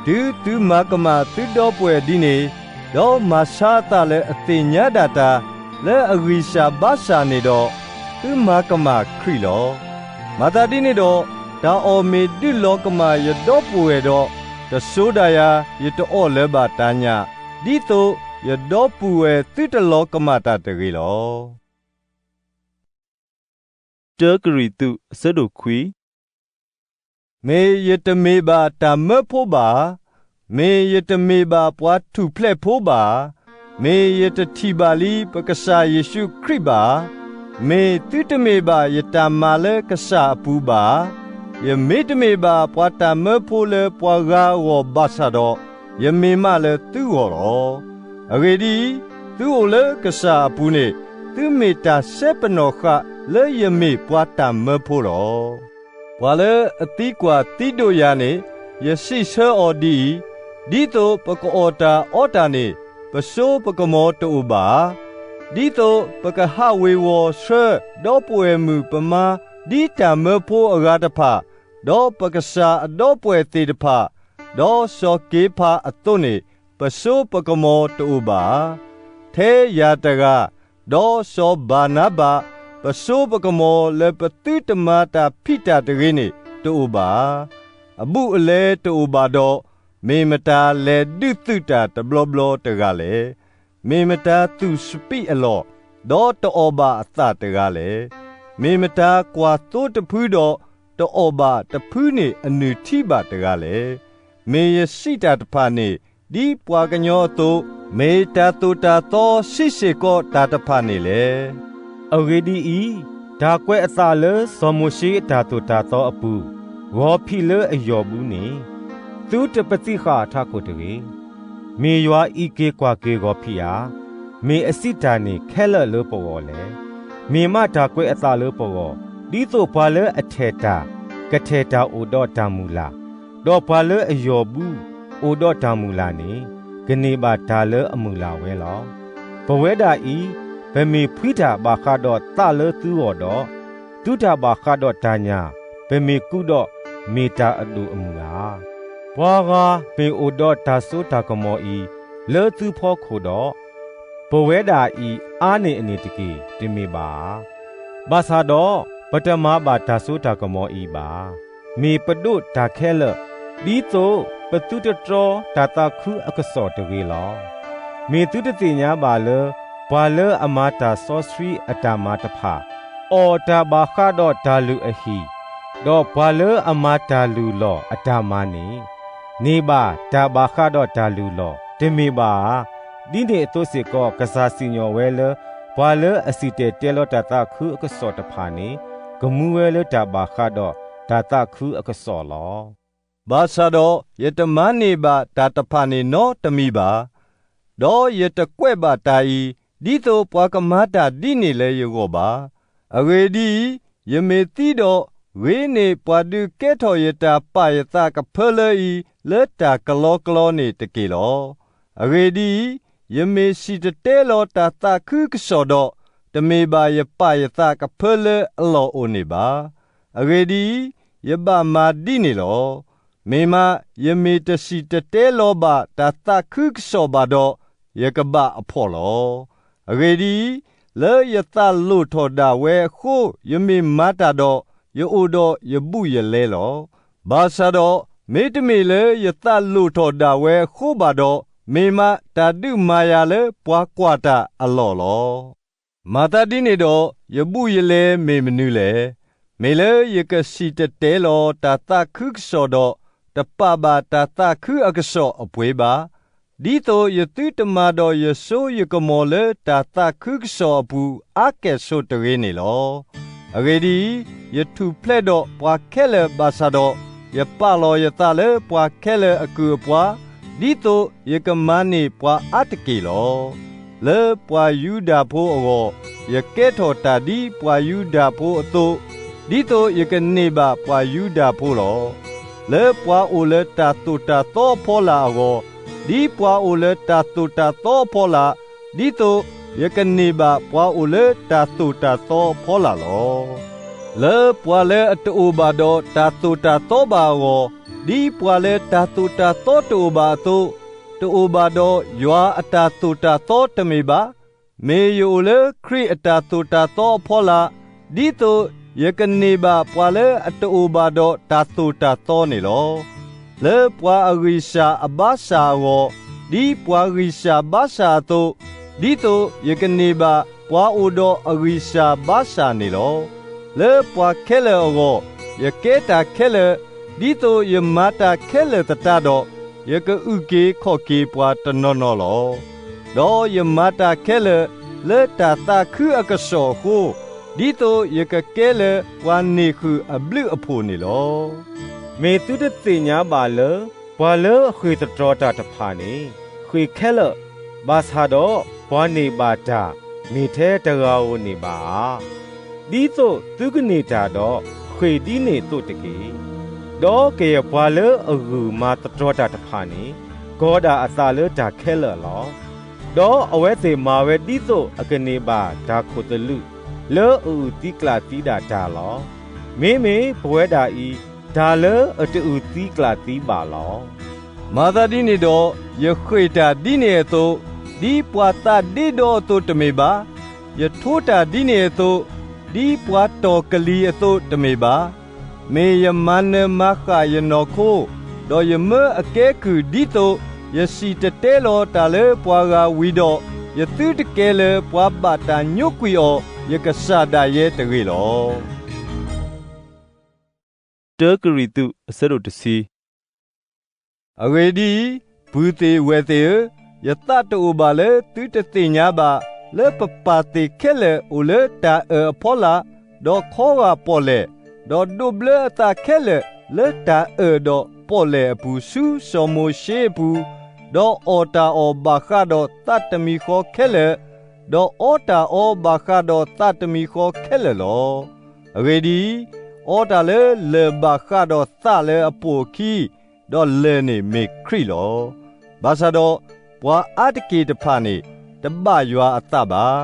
တုၤသုမၤကမၣ်သုဒီပုၢ်ဝဲၢ်ဒ်န့ၣ်, ဒီးမၤဆါအသးလၢအသ့ၣ်ညါဒၣ်တၢ်လၢအဂံၢ်စၢ်ဘါစၢ်န့ၣ်ဒီး, သုမၤကမၣ်ခရံာ်လီၤ. မၤသးဒ်န့ၣ်ဒီး, တၢ်အီၣ်မ့ၢ်ဒုးလီၤကမၣ်ယဒီပုၢ်ဝဲၢ်ဒီး, တစိၤဒၣ်ယၤယတအီၣ်လၢၤဘၣ်တၢ်ညၣ်, ဒ်သိးယဒီပုၢ်ဝဲၢ်သုတလီၤကမၣ်တၢ်တဂ့ၤလီၤ. တၢကရံၣ်သူး အဆၢဒိၣ်ခွံ. မ့ၢ်ယတမ့ၢ်ဘၣ်တၢ်မၢဖိဘၣ်ဧါ. မ့ၢ်ယတမ့ၢ်ဘၣ်ပှၤထူၣ်ဖျဲးဖိဘၣ်ဧါ. မ့ၢ်ယတထံၣ်ဘၣ်လံပကစၢ်ယ့ၣ်ၡူးခရံာ်ဘၣ်ဧါ. မ့ၢ်သုတမ့ၢ်ဘၣ်ယတၢ်မၤလၢကစၢ်အပူၤဘၣ်ဧါ. ယမ့တမ့ၢ်ဘၣ်ပှၤတၢ်မၢဖိလၢပှၤဂၤအဂီၢ်ဘၣ်ဆၣ်ဒီး, ယမ့ၢ်မးလၢသုဂီၢ်လီၤ. အဂ့ၢ်ဒ်အံၤ, သုအိၣ်လၢကစၢ်အပူၤန့ၣ်, သုမ့ၢ်တၢ်စဲပနီၣ်ဃာ်လၢယမ့ၢ်ပှၤတၢ်မၢဖိလီၤ. ပှၤလၢအသံကွၢ်သံဒိးယၤန့ၣ်, ယစံးဆၢအီၤဒ်အံၤ, ဒ်သိးပကအီၣ်တၢ်အီတၢ်န့ၣ်, ပစိပကမီၤတအိၣ်ဘၣ်ဧါ. ဒ်သိးပကဟးဝ့ၤဝီၤဆှၢဒီပုၢ်ဝဲၢ်မုၣ်ပမါဒ်တၢ်မၢဖိအဂၤတဖၣ်, ဒီးပကစၢ်အဒီပုၢ်ဝဲၢ်သ့ၣ်တဖၣ်, ဒီးစီၤက့ၤဖးအသိးန့ၣ်, ပစိပကမီၤတအိၣ်ဘၣ်ဧါ. ထဲယၤတဂၤ, ဒီးစီၤဘၤနါဘး, ပစိပကမီၤလၢပသုတမၤတၢ်ဖံးတၢ်တဂ့ၤန့ၣ်တအိၣ်ဘၣ်ဧါ. အဘူးအလဲတအိၣ်ဘၣ်ဒီး, မ့ၢ်မတၤလဲၤဒုးသုးတၢ်တဘျီဘျီတဂၤလဲၣ်. မ့ၢ်မတၤသူၣ်စပံးအလီၢ်, ဒီးတအီၣ်ဘၣ်အသၣ်တဂၤလဲၣ်. မ့ၢ်မတၤကွၢ်သိတဖုဒီး တအီၣ်ဘၣ်တဖုန့ၣ်အနုၢ်ထံဘၣ်တဂၤလဲၣ်. မ့ၢ်ယစံးတၢ်တဖၣ်န့ၣ် ဒ်ပှၤကညီအသိး, မ့ၢ်တၢ်သိၣ်တၢ်သီဆံးစ့ၢ်ကီးတၢ်တဖၣ်န့ၣ်လဲၣ်. အဂ့ၢ်ဒ်အံၤ, တၢ်ကွဲးအသးလၢစီၤမိၤၡ့အတၢ်သိၣ်တၢ်သီအပူၤ, ဂီၤဖံးလၢအယီၢ်ဘုန့ၣ်, သုတပသံဃာ်ထးခိၣ်တဂ့ၤ. မ့ၢ်ယွၤအံးက့ၤကွၢ်က့ၤဂီၤဖံးဧါ. မ့ၢ်အစံးတၢ်န့ၣ်ခဲလၢာ်လၢပဂီၢ်လဲၣ်. မ့ၢ်မးတၢ်ကွဲးအသးလၢပဂီၢ်, ဒ်သိးပှၤလၢအထဲၣ်တၢ် ကထဲၣ်တၢ်အိၣ်ဒီးတၢ်မုၢ်လၢ်, ဒီးပှၤလၢအယီၢ်ဘုအိၣ်ဒီးတၢ်မုၢ်လၢ်န့ၣ် ကန့ၢ်ဘၣ်တၢ်လၢအမုၢ်လၢ်ဝဲလီၤ. ပဝဲဒၣ်အံၤ, ပမ့ၢ်ဖှံတၢ်ဘၣ်ဃးဒီးသးလၢသုဂီၢ်ဒီး, သုတၢ်ဘၣ်ဃးဒီးတၢ်ညၣ်, ပမ့ၢ်ကူးဒီးမ့ၢ်တၢ်အဒိၣ်အမုၢ်ဧါ. ပှၤဂၤမ့ၢ်အိၣ်ဒီးတၢ်စိတၢ်ကမီၤအံၤလၢသုဖီခိၣ်ဒီး, ပဝဲဒၣ်အံၤအါန့ၢ်အန့ၣ်တက့ၢ်, တမ့ၢ်ဘၣ်ဧါ. ဘၣ်ဆၣ်ဒီးပတမၤဘၣ်တၢ်စိတၢ်ကမီၤအံၤဘၣ်. မ့ၢ်ပဒိးတၢ်ခဲလၢာ်, ဒ်သိးပသုတတြီတၢ်သးခုအကစီၣ်တဂ့ၤလီၤ. မ့ၢ်သုတသ့ၣ်ညါဘၣ်လၢ ပှၤလၢအမၤတၢ်စီဆှံအတၢ်မၤတဖၣ်, အီၣ်တၢ်ဘၣ်ဃးဒီးတၢ်လုၢ်အဟံၣ်, ဒီးပှၤလၢအမၤတၢ်လုၢ်လီၢ်အတၢ်မၤန့ၣ်, န့ၢ်ဘၣ်တၢ်ဘၣ်ဃးဒီးတၢ်လုၢ်လီၢ်, တမ့ၢ်ဘၣ်ဧါ. ဒ်န့ၣ်အသိးစ့ၢ်ကီး ကစၢ်စံၣ်ညီၣ်ဝဲလၢ ပှၤလၢအစံၣ်တဲၤတဲလီၤတၢ်သးခုအကစီၣ်တဖၣ်န့ၣ်, ကမူဝဲလၢတၢ်ဘၣ်ဃးဒီးတၢ်သးခုအကစီၣ်လီၤ. ဘၣ်ဆၣ်ဒီးယတမၤန့ၢ်ဘၣ်တၢ်တဖၣ်န့ၣ်နီတမံၤဘၣ်, ဒီးယတကွဲးဘၣ်တၢ်အံၤ, ဒ်သိးပှၤကမၤတၢ်ဒ်န့ၣ်လၢယဂီၢ်ဘၣ်. အဂ့ၢ်ဒ်အံၤ, ယမ့ၢ်သံဒီး, ဂ့ၤန့ၢ်ပှၤဒုးကဲထီၣ်ယတၢ်ပာ်ယသးကဖၢလၢအံၤ လၢတၢ်ကလီကလီန့ၣ်တက့ၢ်လီၤ. အဂ့ၢ်ဒ်အံၤ, ယမ့ၢ်စံၣ်တဲၤတဲလီၤတၢ်သးခုကစီၣ်ဒီး, တမ့ၢ်ဘၣ်ယပာ်ယသးကဖၢလၢအလီၢ်အိၣ်န့ၣ်ဘၣ်. အဂ့ၢ်ဒ်အံၤ, ယဘၣ်မၤဒ်န့ၣ်လီၤ. မ့ၢ်မး, ယမ့ၢ်တစံၣ်တဲၤတဲလီၤဘၣ်တၢ်သးခုကစီၣ်ဘၣ်ဒီး, ယကဘၣ်အဖှီၣ်လီၤ. အဂ့ၢ်ဒ်အံၤ, လၢယသးလိၣ်ထီၣ်ဒၣ်ဝဲအဃိ ယမ့ၢ်မၤတၢ်ဒီး, ယအိၣ်ဒီးယဘူးယလဲလီၤ. ဘၣ်ဆၣ်ဒီး, မ့တမ့ၢ်လၢယသးလိၣ်ထီၣ်ဒၣ်ဝဲအဃိဘၣ်ဒီး, မ့ၢ်မးတၢ်ဒုးမၤယၤလၢပှၤကွၢ်တၢ်အလီၢ်လီၤ. မၤသးဒ်န့ၣ်ဒီး, ယဘူးယလဲမ့ၢ်မနုၤလဲၣ်. မ့ၢ်လၢယကစံၣ်တဲၤတဲလီၤတၢ်သးခုကစီၣ်ဒီး, တပာ်ဘၣ်တၢ်သးခုအကစီၣ်အပှ့ၤဘၣ်, ဒ်သိးယသုတမၤဒီးယစိယကမီၤလၢတၢ်သးခုကစီၣ်အပူၤအါကဲၣ်ဆိးတဂ့ၤန့ၣ်လီၤ. အဂ့ၢ်ဒ်အံၤ, ယထူၣ်ဖျဲးဒီးပှၤခဲလၢာ်ဘၣ်ဆၣ်ဒီး, ယပာ်လီၤယသးလၢပှၤခဲလၢာ်အကုၢ်အပှၤ, ဒ်သိးယကမၤန့ၢ်ပှၤအါတက့ၢ်လီၤ. လၢပှၤယူဒၤဖိအဂီၢ်, ယကဲထီၣ်တၢ်ဒ်ပှၤယူဒၤဖိအသိး, ဒ်သိးယကန့ၢ်ဘၣ်ပှၤယူဒၤဖိလီၤ. လၢပှၤအိၣ်လၢတၢ်သိၣ်တၢ်သီအဖီလာ်အဂီၢ်, ဒ်ပှၤအိၣ်လၢတၢ်သိၣ်တၢ်သီအဖီလာ်, ဒ်သိးယကန့ၢ်ဘၣ်ပှၤအိၣ်လၢတၢ်သိၣ်တၢ်သီအဖီလာ်လီၤ. လၢပှၤလၢအတအိၣ်ဘၣ်ဒီးတၢ်သိၣ်တၢ်သီဘၣ်အဂီၢ်, ဒ်ပှၤလၢတၢ်သိၣ်တၢ်သီတအိၣ်ဘၣ်အသိး, တအိၣ်ဘၣ်ဒီးယွၤအတၢ်သိၣ်တၢ်သီတမ့ၢ်ဘၣ်, မ့ၢ်ယအိၣ်လၢခရံာ်အတၢ်သိၣ်တၢ်သီအဖီလာ်, ဒ်သိးယကန့ၢ်ဘၣ်ပှၤလၢအတအိၣ်ဘၣ်ဒီးတၢ်သိၣ်တၢ်သီန့ၣ်လီၤ. လၢပှၤအဂံၢ်စၢ်အဘါစၢ်အဂီၢ်, ဒ်ပှၤဂံၢ်စၢ်ဘါစၢ်အသိး, ဒ်သိးယကန့ၢ်ဘၣ်ပှၤအိၣ်ဒီးအဂံၢ်စၢ်ဘါစၢ်န့ၣ်လီၤ. လၢပှၤခဲလၢာ်အဂီၢ်, ယကဲတၢ်ခဲလၢာ်, ဒ်သိးယမၤတၢ်ခဲလၢာ်သတးဒီး, ယကအုၣ်က့ၤခီၣ်က့ၤပှၤတနီၤနီၤလီၤ. ဒီးယမၤတၢ်ခဲလၢာ်လၢတၢ်သးခုအကစီၣ်အဃိ, ဒ်သိးယကကဲလၢပှၤန့ၢ်ဃုာ်အဘျုးအဖှိၣ်န့ၣ်လီၤ. မ့ၢ်သုတသ့ၣ်ညါဘၣ်လၢ ပှၤလၢအဃ့ၢ်သတြီၤတၢ်တဖၣ်န့ၣ် ဃ့ၢ်ခဲလၢာ်, ဘၣ်ဆၣ်ဒီးပှၤန့ၢ်ဘၣ်တၢ် မ့ၢ်ထဲတဂၤဧိၤန့ၣ်ဘၣ်ဧါ. ဒ်သိးသုကန့ၢ်တၢ်ဒီး ဃ့ၢ်ဒ်န့ၣ်အသိးတက့ၢ်. ဒီးကယဲၢ်ပှၤလၢအဂုာ်မၤသတြီၤတၢ်တဖၣ်န့ၣ် ကီၤဒၣ်အသးလၢတၢ်ခဲလၢာ်လီၤ. ဒီးအဝဲသ့ၣ်မၤဝဲဒ်သိးအကန့ၢ်ဘၣ်တၢ်ခိၣ်သလုး လၢအအုၣ်သံကျၣ်သံဒၣ်တၢ်လီၤ. မ့မ့ၢ်ပဝဲဒၣ်အံၤ တၢ်လၢအတအုၣ်သံကျၣ်သံဘၣ်လီၤ. မၤသးဒ်န့ၣ်ဒီး, ယဃ့ၢ်တၢ်ဒ်န့ၣ်အသိး, ဒ်ပှၤသးဒ့ဒီအသိးတမ့ၢ်ဘၣ်, ယထိတၢ်ဒ်န့ၣ်အသိး, ဒ်ပှၤတီၢ်ကလံၤအသိးတမ့ၢ်ဘၣ်. မ့ၢ်ယမၤနၢၤမၤဃၣ်ယနီၢ်ခိ, ဒီးယမၢအကဲကုၢ်ဒ်သိးယစံၣ်တဲၤတဲလီၤတၢ်လၢပှၤဂၤဝံၤဒီး, ယသုတကဲလၢပှၤဘၣ်တၢ်ညိကွံာ်အီၤ ယကစၢ်ဒၣ်ယဲတဂ့ၤလီၤ. တၢကရံၣ်သူး အဆၢဒိၣ်တဆံ အဂ့ၢ်ဒ်အံၤ, ပုၢ်သ့ၣ်ဝဲၢ်သ့ၣ်ဧၢ, ယသးတအိၣ်ဘၣ်လၢသုတသ့ၣ်ညါဘၣ်, လၢပပၢ်သ့ၣ်ခဲလၢာ်အိၣ်လၢတၢ်အၢၣ်အဖီလာ်, ဒီးခီဂာ်ပီၣ်လဲၣ်, ဒီးဒိးဘျၢအသးခဲလၢာ်လၢတၢ်အၢၣ်ဒီးပီၣ်လဲၣ်အပူၤဆူစီၤမိၤၡ့အပူၤ, ဒီးအီၣ်တၢ်အီၣ်ဘၣ်ဃးဒီးသးတမံၤဃီခဲလၢာ်, ဒီးအီတၢ်အီဘၣ်ဃးဒီးသးတမံၤဃီခဲလၢာ်လီၤ. အဂ့ၢ်ဒ်အံၤ, အီတၢ်လၢလၢၢ်ဘၣ်ဃးဒီးသးလၢအပိာ်အခံ, ဒီးလၢၢ်န့ၣ်မ့ၢ်ခရံာ်လီၤ. ဘၣ်ဆၣ်ဒီးပှၤအါတက့ၢ်တဖၣ်န့ၣ် တဘၣ်ယွၤအသးဘၣ်.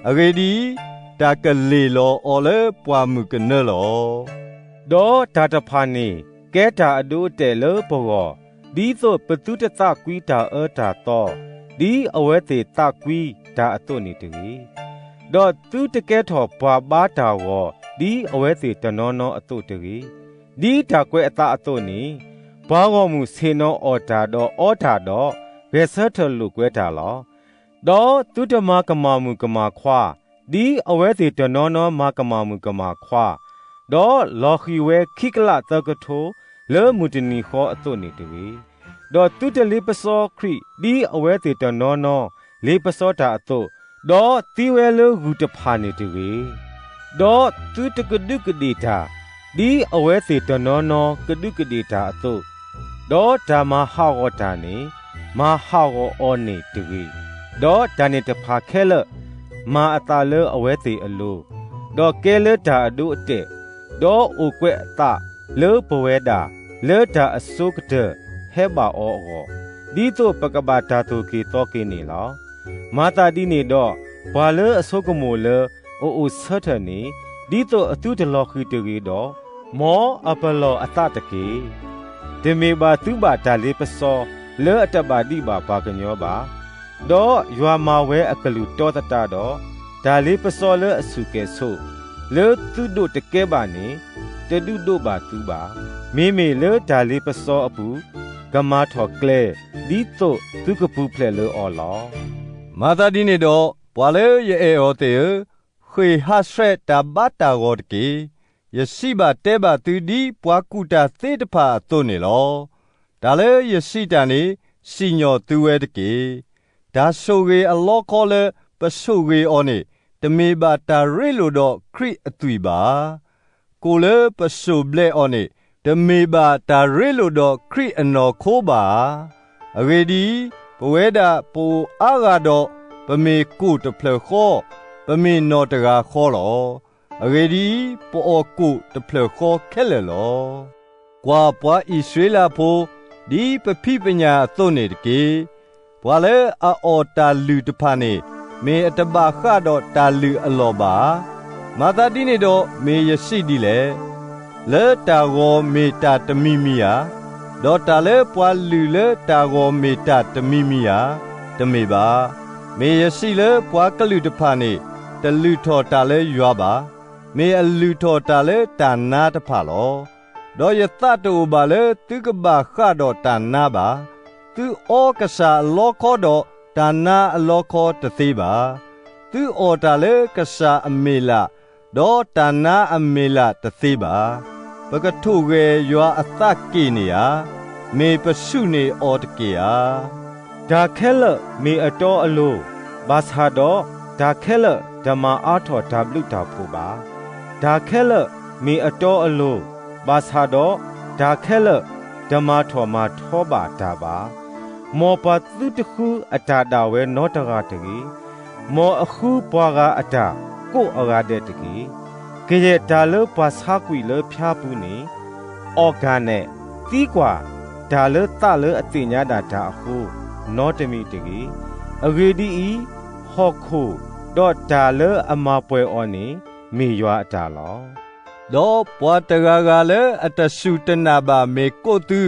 အဂ့ၢ်ဒ်အံၤ, တၢ်ကလ့ၢ်လီၤအီၤလၢပှၢ်မုၢ်ကနၢလီၤ. ဒီးတၢ်တဖၣ်န့ၣ် ကဲတၢ်အဒိအတဲာ်လၢပဂီၢ်, ဒ်သိးပသုတသးကွံတၢ်အၢတၢ်သီ, ဒ်အဝဲသ့ၣ်သးကွံတၢ်အသိးန့ၣ်တဂ့ၤ. ဒီးသုတကဲထီၣ်ပှၤဘါတၢ်ဂီၤ ဒ်အဝဲသ့ၣ်တနီၤနီၤအသိးတဂ့ၤ. ဒ်တၢ်ကွဲးအသးအသိးန့ၣ်, ပှၤဂီၢ်မုၢ်ဆ့ၣ်နီၤအီၣ်တၢ်ဒီးအီတၢ်ဒီး, ဂဲၤဆၢထၢၣ်လိာ်ကွဲတၢ်လီၤ. ဒီးသုတမၤကမၣ်မုၣ်ကမၣ်ခွါ, ဒ်အဝဲသ့ၣ်တနီၤနီၤမၤကမၣ်မုၣ်ကမၣ်ခွါ, ဒီးလီၤဃံၤဝဲခံကလးသၢကထိလၢမုၢ်တနံၤဃီအသိးန့ၣ်တဂ့ၤ. ဒီးသုတလ့ပစီခရံာ် ဒ်အဝဲသ့ၣ်တနီၤနီၤလ့ပစီတၢ်အသိး, ဒီးသံဝဲလၢဂုၢ်တဖၣ်န့ၣ်တဂ့ၤ. ဒီးသုတကဒုးကဒ့ၣ်တၢ်, ဒ်အဝဲသ့ၣ်တနီၤနီၤကဒုးကဒ့ၣ်တၢ်အသိး, ဒီးတၢ်မၤဟးဂီၤတၢ်န့ၣ်, မၤဟးဂီၤအီၤန့ၣ်တဂ့ၤ. ဒီးတၢ်န့ၣ်တဖၣ်ခဲလၢာ် မၤအသးလၢအဝဲသ့ၣ်အလိၤ, ဒီးကဲလၢတၢ်အဒိအတဲာ်, ဒီးအိၣ်ကွဲးအသးလၢပဝဲဒၣ်, လၢတၢ်အစိကတၢၢ်ဟဲဘၣ်အီၤအဂီၢ်, ဒ်သိးပကဘၣ်တၢ်သိၣ်က့ၤသီက့ၤန့ၣ်လီၤ. မၤသးဒ်န့ၣ်ဒီး, ပှၤလၢအဆိကမိၣ်လၢအအိၣ်ဆၢထၢၣ်န့ၣ်, ဒ်သိးအသုတလီၤဃံၤတဂ့ၤဒီး, မ်အပလီၢ်အသးတက့ၢ်. တမ့ၢ်ဘၣ်သုဘၣ်တၢ်လ့ပစီလၢအတဘၣ်ဒံးဘၣ်ပှၤကညီဘၣ်. ဒီးယွၤမၤဝဲအကလုၢ်တီသတးဒီး, တၢ်လ့ပစီလၢအဆူၣ်ကဲၣ်ဆိး, လၢသုဒိးတကဲဘၣ်န့ၣ်, တဒုးဒိးဘၣ်သုဘၣ်. မ့မ့ၢ်လၢတၢ်လ့ပစီအပူၤ, ကမၤထီၣ်ကျဲ, ဒ်သိးသုကပူၤဖျဲးလၢအီၤလီၤ. မၤသးဒ်န့ၣ်ဒီး, ပှၤလၢယအဲၣ်အီၤသ့ၣ်ဧၢ, ဃ့ၢ်ဟးဆှဲးတၢ်ဘါတၢ်ဂီၤတက့ၢ်. ယစံးဘၣ်တဲဘၣ်သုဒ်ပှၤကူၣ်တၢ်သ့တဖၣ်အသိးန့ၣ်လီၤ. တၢ်လၢယစံးတၢ်န့ၣ်, စံၣ်ညီၣ်သုဝဲတက့ၢ်. တၢ်ဆိၣ်ဂ့ၤအလီခီလၢပဆိၣ်ဂ့ၤအီၤန့ၣ်, တမ့ၢ်ဘၣ်တၢ်ရ့လိာ်ဒီးခရံာ်အသွံၣ်ဘၣ်ဧါ. ကိၣ်လၢပစိၢ်ဘျဲးအီၤန့ၣ်, တမ့ၢ်ဘၣ်တၢ်ရ့လိာ်ဒီးခရံာ်အနီၢ်ခိဘၣ်ဧါ. အဂ့ၢ်ဒ်အံၤ, ပဝဲဒၣ်ပအိၣ်အါဂၤဒီး, ပမ့ၢ်ကိၣ်တဖျၢၣ်ဃီ, ပမ့ၢ်နီၢ်တဂၤဃီလီၤ. အဂ့ၢ်ဒ်အံၤ, ပအီၣ်ကိၣ်တဖျၢၣ်ဃီခဲလၢာ်လီၤ. ကွၢ် ပှၤအံၣ်စရ့လးဖိ, ဒ်ပဖံးပညၣ်အသိးန့ၣ်တက့ၢ်. ပှၤလၢအအီၣ်တၢ်လုၢ်တဖၣ်န့ၣ်, မ့ၢ်အတဘၣ်ဃးဒီးတၢ်လုၢ်အလီၢ်ဘၣ်ဧါ. မၤသးဒ်န့ၣ်ဒီး, မ့ၢ်ယစံးဒ်လဲၣ်. လၢတၢ်ဂီၤမ့ၢ်တၢ်တမံၤမံၤဧါ. ဒီးတၢ်လၢပှၤလုၢ်လၢတၢ်ဂီၤမ့ၢ်တၢ်တမံၤမံၤဧါ. တမ့ၢ်ဘၣ်. မ့ၢ်ယစံးလၢပှၤကလုာ်တဖၣ်န့ၣ်, တလုၢ်ထီၣ်တၢ်လၢယွၤဘၣ်. မ့ၢ်အလုၢ်ထီၣ်တၢ်လၢတၢ်နါတဖၣ်လီၤ. ဒီးယသးတအိၣ်ဘၣ်လၢသုကဘၣ်ဃးဒီးတၢ်နါဘၣ်. သုအီကစၢ်အလီခီဒီး, တၢ်နါအလီခီတသ့ဘၣ်. သုအီၣ်တၢ်လၢကစၢ်အမ့ၢ်လၢ်, ဒီးတၢ်နါအမ့ၢ်လၢ်တသ့ဘၣ်. ပကထိၣ်ဂဲၤယွၤအသးက့ၢ်န့ၣ်ဧါ. မ့ၢ်ပဆူၣ်န့ၢ်အီၤတက့ၢ်ဧါ. တၢ်ခဲလၢာ်မ့ၢ်အတီအလိၤ, ဘၣ်ဆၣ်ဒီးတၢ်ခဲလၢာ်တမၤအါထီၣ်တၢ်ဘျုးတၢ်ဖှိၣ်ဘၣ်. တၢ်ခဲလၢာ်မ့ၢ်အတီအလိၤ, ဘၣ်ဆၣ်ဒီးတၢ်ခဲလၢာ်တမၤထီၣ်မၤထီဘၣ်တၢ်ဘၣ်. မ်ပှၤသုတဃုအတၢ်ဒၣ်ဝဲနီတဂၤတဂ့ၤ. မ်အဃုပှၤဂၤအတၢ်ကိးအဂၤဒဲးတက့ၢ်. ကယဲၢ်တၢ်လၢပှၤဆါကွံာ်လၢဖၠါပူၤန့ၣ်, အီၣ်ကၢ်နဲၣ်, သံကွၢ်, တၢ်လၢသးလၢအသ့ၣ်ညါဒၣ်တၢ်အဃိ, နီတမံၤတဂ့ၤ. အဂ့ၢ်ဒ်အံၤ, ဟီၣ်ခိၣ်, ဒီးတၢ်လၢအမၤပှဲၤအီၤန့ၣ်, မ့ၢ်ယွၤအတၢ်လီၤ. ဒီးပှၤတဂၤဂၤလၢအတစူၢ်တနာ်ဘၣ်မ့ၢ်ကိးသု,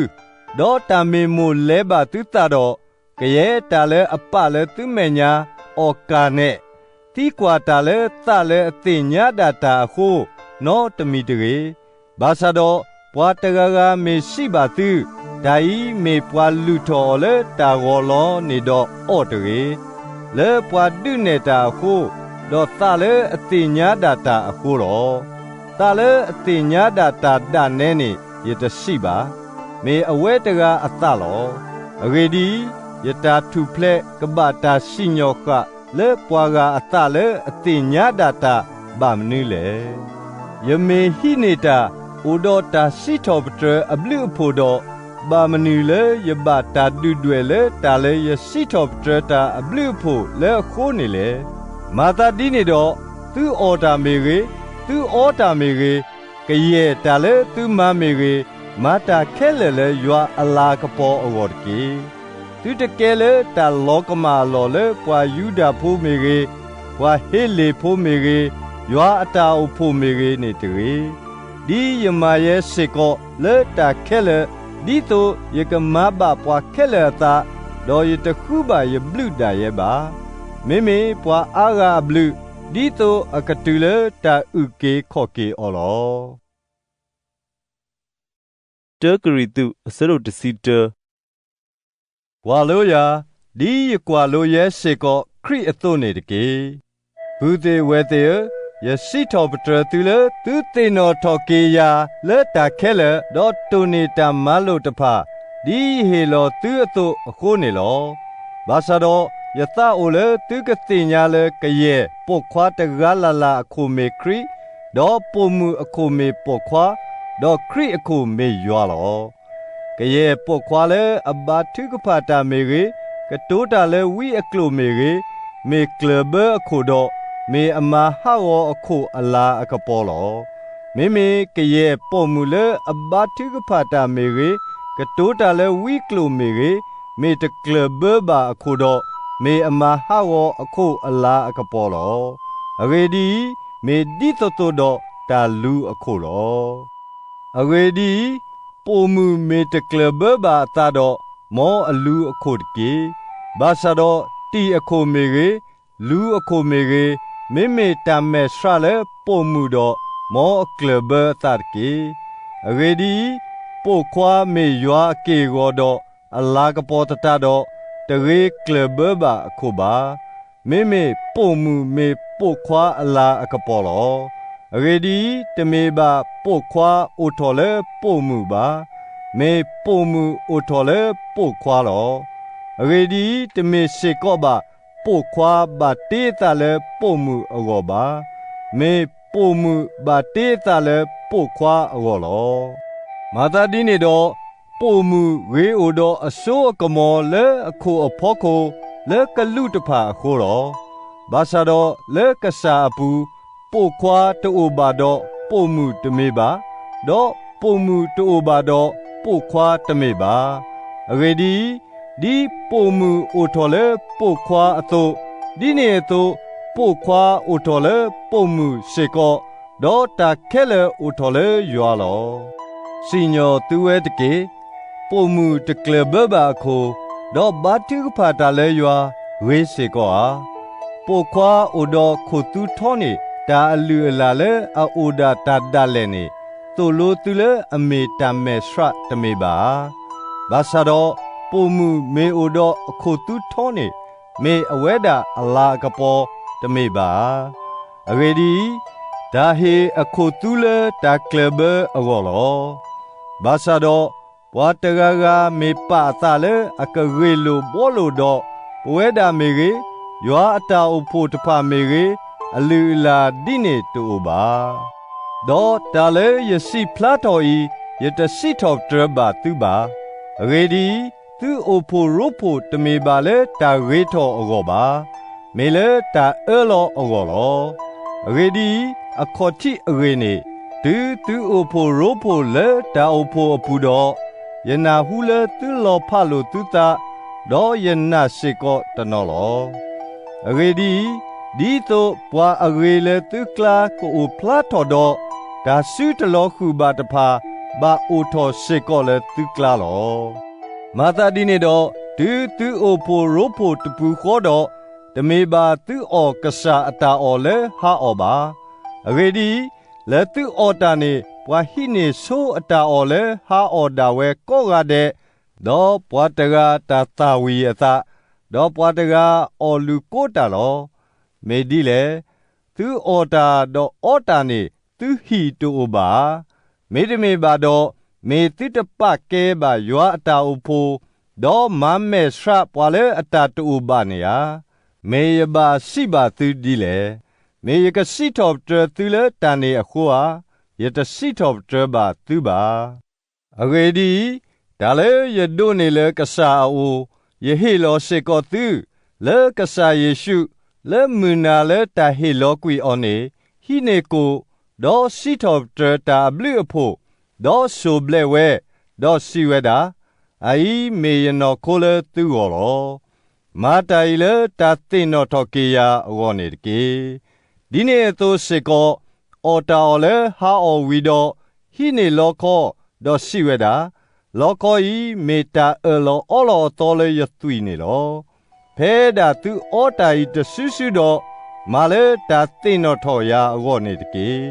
ဒီးတၢ်မ့ၢ်မိၣ်လဲၤဘၣ်သုသးဒီး, ကယဲၢ်တၢ်လၢအပာ်လၢသုမဲာ်ညါ, အီၣ်ကၢ်နဲၣ်, သံကွၢ်တၢ်လၢသးလၢအသ့ၣ်ညါဒၣ်တၢ်အဃိ, နီတမံၤတဂ့ၤ. ဘၣ်ဆၣ်ဒီးပှၤတဂၤဂၤမ့ၢ်စံးဘၣ်သု, တၢ်အံၤမ့ၢ်ပှၤလုၢ်ထီၣ်အီၤလၢတၢ်ဂီၤလီၤန့ၣ်ဒီးအီၣ်တဂ့ၤ. လၢပှၤဒုးနဲၣ်တၢ်အဃိ, ဒီးသးလၢအသ့ၣ်ညါဒၣ်တၢ်အဃိလီၤ. သးလၢအသ့ၣ်ညါဒၣ်တၢ်ဒၣ်နဲန့ၣ် ယတစံးဘၣ်. မ့ၢ်အဝဲတဂၤအသးလီၤ. အဂ့ၢ်ဒ်အံၤ, ယတၢ်ထူၣ်ဖျဲးကဘၣ်တၢ်စံၣ်ညီၣ်ဃာ်လၢပှၤဂၤအသးလၢအသ့ၣ်ညါဒၣ်တၢ်ဘၣ်မနုၤလဲၣ်. ယမ့ၢ်ဟံးန့ၢ်တၢ်အိၣ်ဒီးတၢ်စံးထီၣ်ပတြၢၤအဘျုးအဖှိၣ်ဒီး, ဘၣ်မနုၤလၢယဘၣ်တၢ်ဒုၣ်ဒွဲၣ်လၢတၢ်လၢယစံးထီၣ်ပတြၢၤတၢ်အဘျုးအဖှိၣ်လၢအဃိန့ၣ်လဲၣ်. မၤသးဒ်န့ၣ်ဒီး, သုအီၣ်တၢ်မ့ၢ်ဂ့ၤ, သုအီတၢ်မ့ၢ်ဂ့ၤ, ကယဲၢ်တၢ်လၢသုမၤမ့ၢ်ဂ့ၤ, မၤတၢ်ခဲလၢာ်လၢယွၤအလၤကပီၤအဂီၢ်တက့ၢ်. သုတကဲလၢတၢ်လီၤကမၣ်အလီၢ်လၢပှၤယူဒၤဖိမ့ၢ်ဂ့ၤ, ပှၤဟ့လ့ၣ်ဖိမ့ၢ်ဂ့ၤ, ယွၤအတၢ်အိၣ်ဖှိၣ်မ့ၢ်ဂ့ၤန့ၣ်တဂ့ၤ. ဒ်ယမၤယဲစ့ၢ်ကီးလၢတၢ်ခဲလၢာ်, ဒ်သိးယကမၤဘၣ်ပှၤခဲလၢာ်အသး, ဒီးယတဃုဘၣ်ယဘျုးဒၣ်ယဲဘၣ်. မ့မ့ၢ်ပှၤအါဂၤအဘျုး, ဒ်သိးအကတုၤလၢတၢ်အုၣ်က့ၤခီၣ်က့ၤအီၤလီၤ. တၢကရံၣ်သူး အဆၢဒိၣ်တဆံတၢ. ကွၢ်လိယၤ, ဒ်ယကွၢ်လိယဲစ့ၢ်ကီးခရံာ်အသိးန့ၣ်တက့ၢ်. ပုၢ်သ့ၣ်ဝဲၢ်သ့ၣ်ဧၢ, ယစံးထီၣ်ပတြၢၤသုလၢသုသ့ၣ်နီၣ်ထီၣ်က့ၤယၤလၢတၢ်ခဲလၢာ်, ဒီးတိၢ်န့ၢ်တၢ်မၤလိာ်တဖၣ်, ဒ်ယဟ့ၣ်လီၤသုအသိးအဃိန့ၣ်လီၤ. ဘၣ်ဆၣ်ဒီး, ယသးအိၣ်လၢသုကသ့ၣ်ညါလၢကယဲၢ်ပိာ်ခွါတဂၤလၢ်လၢ်အခိၣ်မ့ၢ်ခရံာ်, ဒီးပိာ်မုၣ်အခိၣ်မ့ၢ်ပိာ်ခွါ, ဒီးခရံာ်အခိၣ်မ့ၢ်ယွၤလီၤ. ကယဲၢ်ပိာ်ခွါလၢအဘါထုကဖၣ်တၢ်မ့ၢ်ဂ့ၤ, ကတိၤတၢ်လၢဝံအကျိာ်မ့ၢ်ဂ့ၤ, မ့ၢ်ကျၢၢ်ဘၢအခိၣ်ဒီး, မ့ၢ်အမၤဟးဂီၤအခိၣ်အလၤအကပီၤလီၤ. မ့မ့ၢ်ကယဲၢ်ပိာ်မုၣ်လၢအဘါထုကဖၣ်တၢ်မ့ၢ်ဂ့ၤ, ကတိၤတၢ်လၢဝံကျိာ်မ့ၢ်ဂ့ၤ, မ့ၢ်တကျၢၢ်ဘၢဘၣ်အခိၣ်ဒီး, မ့ၢ်အမၤဟးဂီၤအခိၣ်အလၤအကပီၤလီၤ. အဂ့ၢ်ဒ်အံၤ, မ့ၢ်ဒ်သိးသိးဒီးတၢ်လူၤအခိၣ်လီၤ. အဂ့ၢ်ဒ်အံၤ, ပိာ်မုၣ်မ့ၢ်တကျၢၢ်ဘၢဘၣ်အသးဒီး, မ်အလူၤအခိၣ်တက့ၢ်. ဘၣ်ဆၣ်ဒီးတံာ်အခိၣ်မ့ၢ်ဂ့ၤ, လူၤအခိၣ်မ့ၢ်ဂ့ၤ, မ့မ့ၢ်တၢ်မဲာ်ဆှးလၢပိာ်မုၣ်ဒီး, မ်အကျၢၢ်ဘၢအသးတက့ၢ်. အဂ့ၢ်ဒ်အံၤ, ပိာ်ခွါမ့ၢ်ယွၤအက့ၢ်အဂီၤဒီးအလၤကပီၤသတးဒီး, တဂ့ၤကျၢၢ်ဘၢဘၣ်အခိၣ်ဘၣ်. မ့မ့ၢ်ပိာ်မုၣ်မ့ၢ်ပိာ်ခွါအလၤအကပီၤလီၤ. အဂ့ၢ်ဒ်အံၤ, တမ့ၢ်ဘၣ်ပိာ်ခွါအိၣ်ထီၣ်လၢပိာ်မုၣ်ဘၣ်. မ့ၢ်ပိာ်မုၣ်အိၣ်ထီၣ်လၢပိာ်ခွါလီၤ. အဂ့ၢ်ဒ်အံၤ, တမ့ၢ်စ့ၢ်ကီးဘၣ်ပိာ်ခွါဘၣ်တ့အသးလၢပိာ်မုၣ်အဂီၢ်ဘၣ်. မ့ၢ်ပိာ်မုၣ်ဘၣ်တ့အသးလၢပိာ်ခွါအဂီၢ်လီၤ. မၤသးဒ်န့ၣ်ဒီး, ပိာ်မုၣ်ဂ့ၤအိၣ်ဒီးအစိအကမီၤလၢအခိၣ်အဖီခိၣ်လၢကလူးတဖၣ်အဃိလီၤ. ဘၣ်ဆၣ်ဒီးလၢကစၢ်အပူၤ, ပိာ်ခွါတအိၣ်ဘၣ်ဒီးပိာ်မုၣ်တမ့ၢ်ဘၣ်, ဒီးပိာ်မုၣ်တအိၣ်ဘၣ်ဒီးပိာ်ခွါတမ့ၢ်ဘၣ်. အဂ့ၢ်ဒ်အံၤ, ဒ်ပိာ်မုၣ်အိၣ်ထီၣ်လၢပိာ်ခွါအသိး, ဒ်န့ၣ်အသိးပိာ်ခွါအိၣ်ထီၣ်လၢပိာ်မုၣ်စ့ၢ်ကီး, ဒီးတၢ်ခဲလၢာ်အိၣ်ထီၣ်လၢယွၤလီၤ. စံၣ်ညီၣ်သုဝဲတက့ၢ်. ပိာ်မုၣ်တကျၢၢ်ဘၢဘၣ်အခိၣ်, ဒီးဘါထုကဖၣ်တၢ်လၢယွၤဂ့ၤစ့ၢ်ကီးဧါ. ပိာ်ခွါအိၣ်ဒီးခိၣ်သူထီန့ၣ်, တၢ်အလုၢ်အလၢ်လၢအအိၣ်ဒၣ်တၢ်ဒၣ်လဲာ်န့ၣ်, သိၣ်လိသုလၢအမ့ၢ်တၢ်မဲာ်ဆှးတမ့ၢ်ဘၣ်ဧါ. ဘၣ်ဆၣ်ဒီးပိာ်မုၣ်မ့ၢ်အိၣ်ဒီးအခိၣ်သူထီန့ၣ်, မ့ၢ်အဝဲဒၣ်အလၤအကပီၤတမ့ၢ်ဘၣ်ဧါ. အဂ့ၢ်ဒ်အံၤ, တၢ်ဟ့ၣ်အခိၣ်သူလၢတၢ်ကျၢၢ်ဘၢအဂီၢ်လီၤ. ဘၣ်ဆၣ်ဒီးပှၤတဂၤဂၤမ့ၢ်ပာ်အသးလၢအကဂ့ၢ်လိာ်ဘှီလိာ်ဒီးပဝဲဒၣ်မ့ၢ်ဂ့ၤ, ယွၤအတၢ်အိၣ်ဖှိၣ်တဖၣ်မ့ၢ်ဂ့ၤ, အလုၢ်အလၢ်ဒ်န့ၣ်တအိၣ်ဘၣ်. ဒီးတၢ်လၢယစံးဖျါထီၣ်အံၤ, ယတစံးထီၣ်ပတြၢၤဘၣ်သုဘၣ်. အဂ့ၢ်ဒ်အံၤ, သုအိၣ်ဖှိၣ်ရိဖှိၣ်တမ့ၢ်ဘၣ်လၢတၢ်ဂ့ၤထီၣ်အဂီၢ်ဘၣ်, မ့ၢ်လၢတၢ်အၢလီၤအဂီၢ်လီၤ. အဂ့ၢ်ဒ်အံၤ, အခီၣ်ထံးအဂ့ၢ်န့ၣ်, တုၤသုအိၣ်ဖှိၣ်ရိဖှိၣ်လၢတၢ်အိၣ်ဖှိၣ်အပူၤဒီး, ယနၢ်ဟူလၢသုလီၤဖးလိာ်သုသး, ဒီးယနာ်စ့ၢ်ကီးတနီၤလီၤ. အဂ့ၢ်ဒ်အံၤ, ဒ်သိးပှၤအဂ့ၤလၢသုကျါကအိၣ်ဖျါထီၣ်ဒီး, တၢ်စုတလီၤဃုာ်ဘၣ်တဖၣ် ဘၣ်အိၣ်ထီၣ်စ့ၢ်ကီးလၢသုကျါလီၤ. မၤသးဒ်န့ၣ်ဒီး, တုၤသုအိၣ်ဖှိၣ်ရိဖှိၣ်တပူၤဃီဒီး, တမ့ၢ်ဘၣ်သုအီၣ်ကစၢ်အတၢ်အီၣ်လၢဟါအီၣ်ဘၣ်. အဂ့ၢ်ဒ်အံၤ, လၢသုအီၣ်တၢ်န့ၣ် ပှၤဟံးန့ၢ်ဆိအတၢ်အီၣ်လၢဟါအီၣ်ဒၣ်ဝဲကိးဂၤဒဲး, ဒီးပှၤတဂၤတၢ်သၣ်ဝံၤအသး, ဒီးပှၤတဂၤအီၣ်လုၣ်ကိတၢ်လီၤ. မ့ၢ်ဒ်လဲၣ်, သုအီၣ်တၢ်ဒီးအီတၢ်န့ၣ် သုဟံၣ်တအိၣ်ဘၣ်ဧါ. မ့တမ့ၢ်ဘၣ်ဒီး, မ့ၢ်သုတပာ်ကဲဘၣ်ယွၤအတၢ်အိၣ်ဖှိၣ်, ဒီးမၤမဲာ်ဆှးပှၤလၢအတၢ်တအိၣ်ဘၣ်န့ၣ်ဧါ. မ့ၢ်ယဘၣ်စံးဘၣ်သုဒ်လဲၣ်. မ့ၢ်ယကစံးထီၣ်ပတြၢၤသုလၢတၢ်န့ၣ်အဃိဧါ. ယတစံးထီၣ်ပတြၢၤဘၣ်သုဘၣ်. အဂ့ၢ်ဒ်အံၤ, တၢ်လၢယဒိးန့ၢ်လၢကစၢ်အအိၣ်, ယဟ့ၣ်လီၤစ့ၢ်ကီးသု, လၢကစၢ်ယ့ၣ်ရှူး, လၢမုၢ်နၤလၢတၢ်ဟ့ၣ်လီၤကွံာ်အီၤန့ၣ်, ဟံးန့ၢ်ကိၣ်, ဒီးစံးထီၣ်ပတြၢၤတၢ်အဘျုးအဖှိၣ်, ဒီးစိာ်ဘျဲးဝဲ, ဒီးစံးဝဲဒၣ်, အအံၤမ့ၢ်ယနီၢ်ခိလၢသုဂီၢ်လီၤ. မၤတၢ်အံၤလၢတၢ်သ့ၣ်နီၣ်ထီၣ်က့ၤယၤအဂီၢ်န့ၣ်တက့ၢ်. ဒ်န့ၣ်အသိးစ့ၢ်ကီး, အီၣ်တၢ်အီၣ်လၢဟးအီၣ်ဝံၤဒီး, ဟံးန့ၢ်လီခီ, ဒီးစံးဝဲဒၣ်, လီခီအံၤမ့ၢ်တၢ်အၢၣ်လီၤအီလီၤအသီလၢယသွံၣ်န့ၣ်လီၤ. ဖဲဒၣ်သုအီတၢ်အံၤတစုစုဒီး, မၤလၢတၢ်သ့ၣ်နီၣ်ထီၣ်ယၤအဂီၢ်န့ၣ်တက့ၢ်.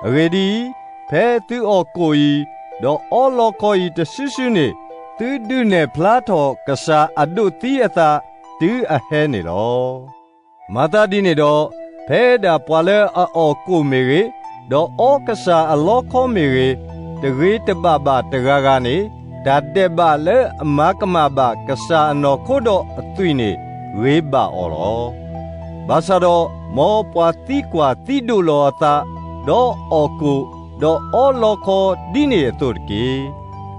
အဂ့ၢ်ဒ်အံၤ, ဖဲသုအီၣ်ကိၣ်အံၤ, ဒီးအီလီခီအံၤတစုစုန့ၣ်, သုဒုးနဲၣ်ဖျါထီၣ်ကစၢ်အဒိးသံအသးတုၤအဟဲန့ၣ်လီၤ. မၤသးဒ်န့ၣ်ဒီး, ဖဲဒၣ်ပှၤလၢအအီၣ်ကိၣ်မ့ၢ်ဂ့ၤ, ဒီးအီကစၢ်အလီခီမ့ၢ်ဂ့ၤ, တဂ့ၤတဘၣ်ဘၣ်တဂၤဂၤန့ၣ်, တၢ်ဒဲးဘးလၢအမၤကမၣ်ဘၣ်ကစၢ်အနီၢ်ခိဒီးအသွံၣ်န့ၣ်, ဂ့ၤဘၣ်အီၤလီၤ. ဘၣ်ဆၣ်ဒီး, မ်ပှၤသံကွၢ်သံဒိးလီၤအသး, ဒီးအီၣ်ကိၣ်, ဒီးအီလီခီဒ်န့ၣ်အသိးတက့ၢ်.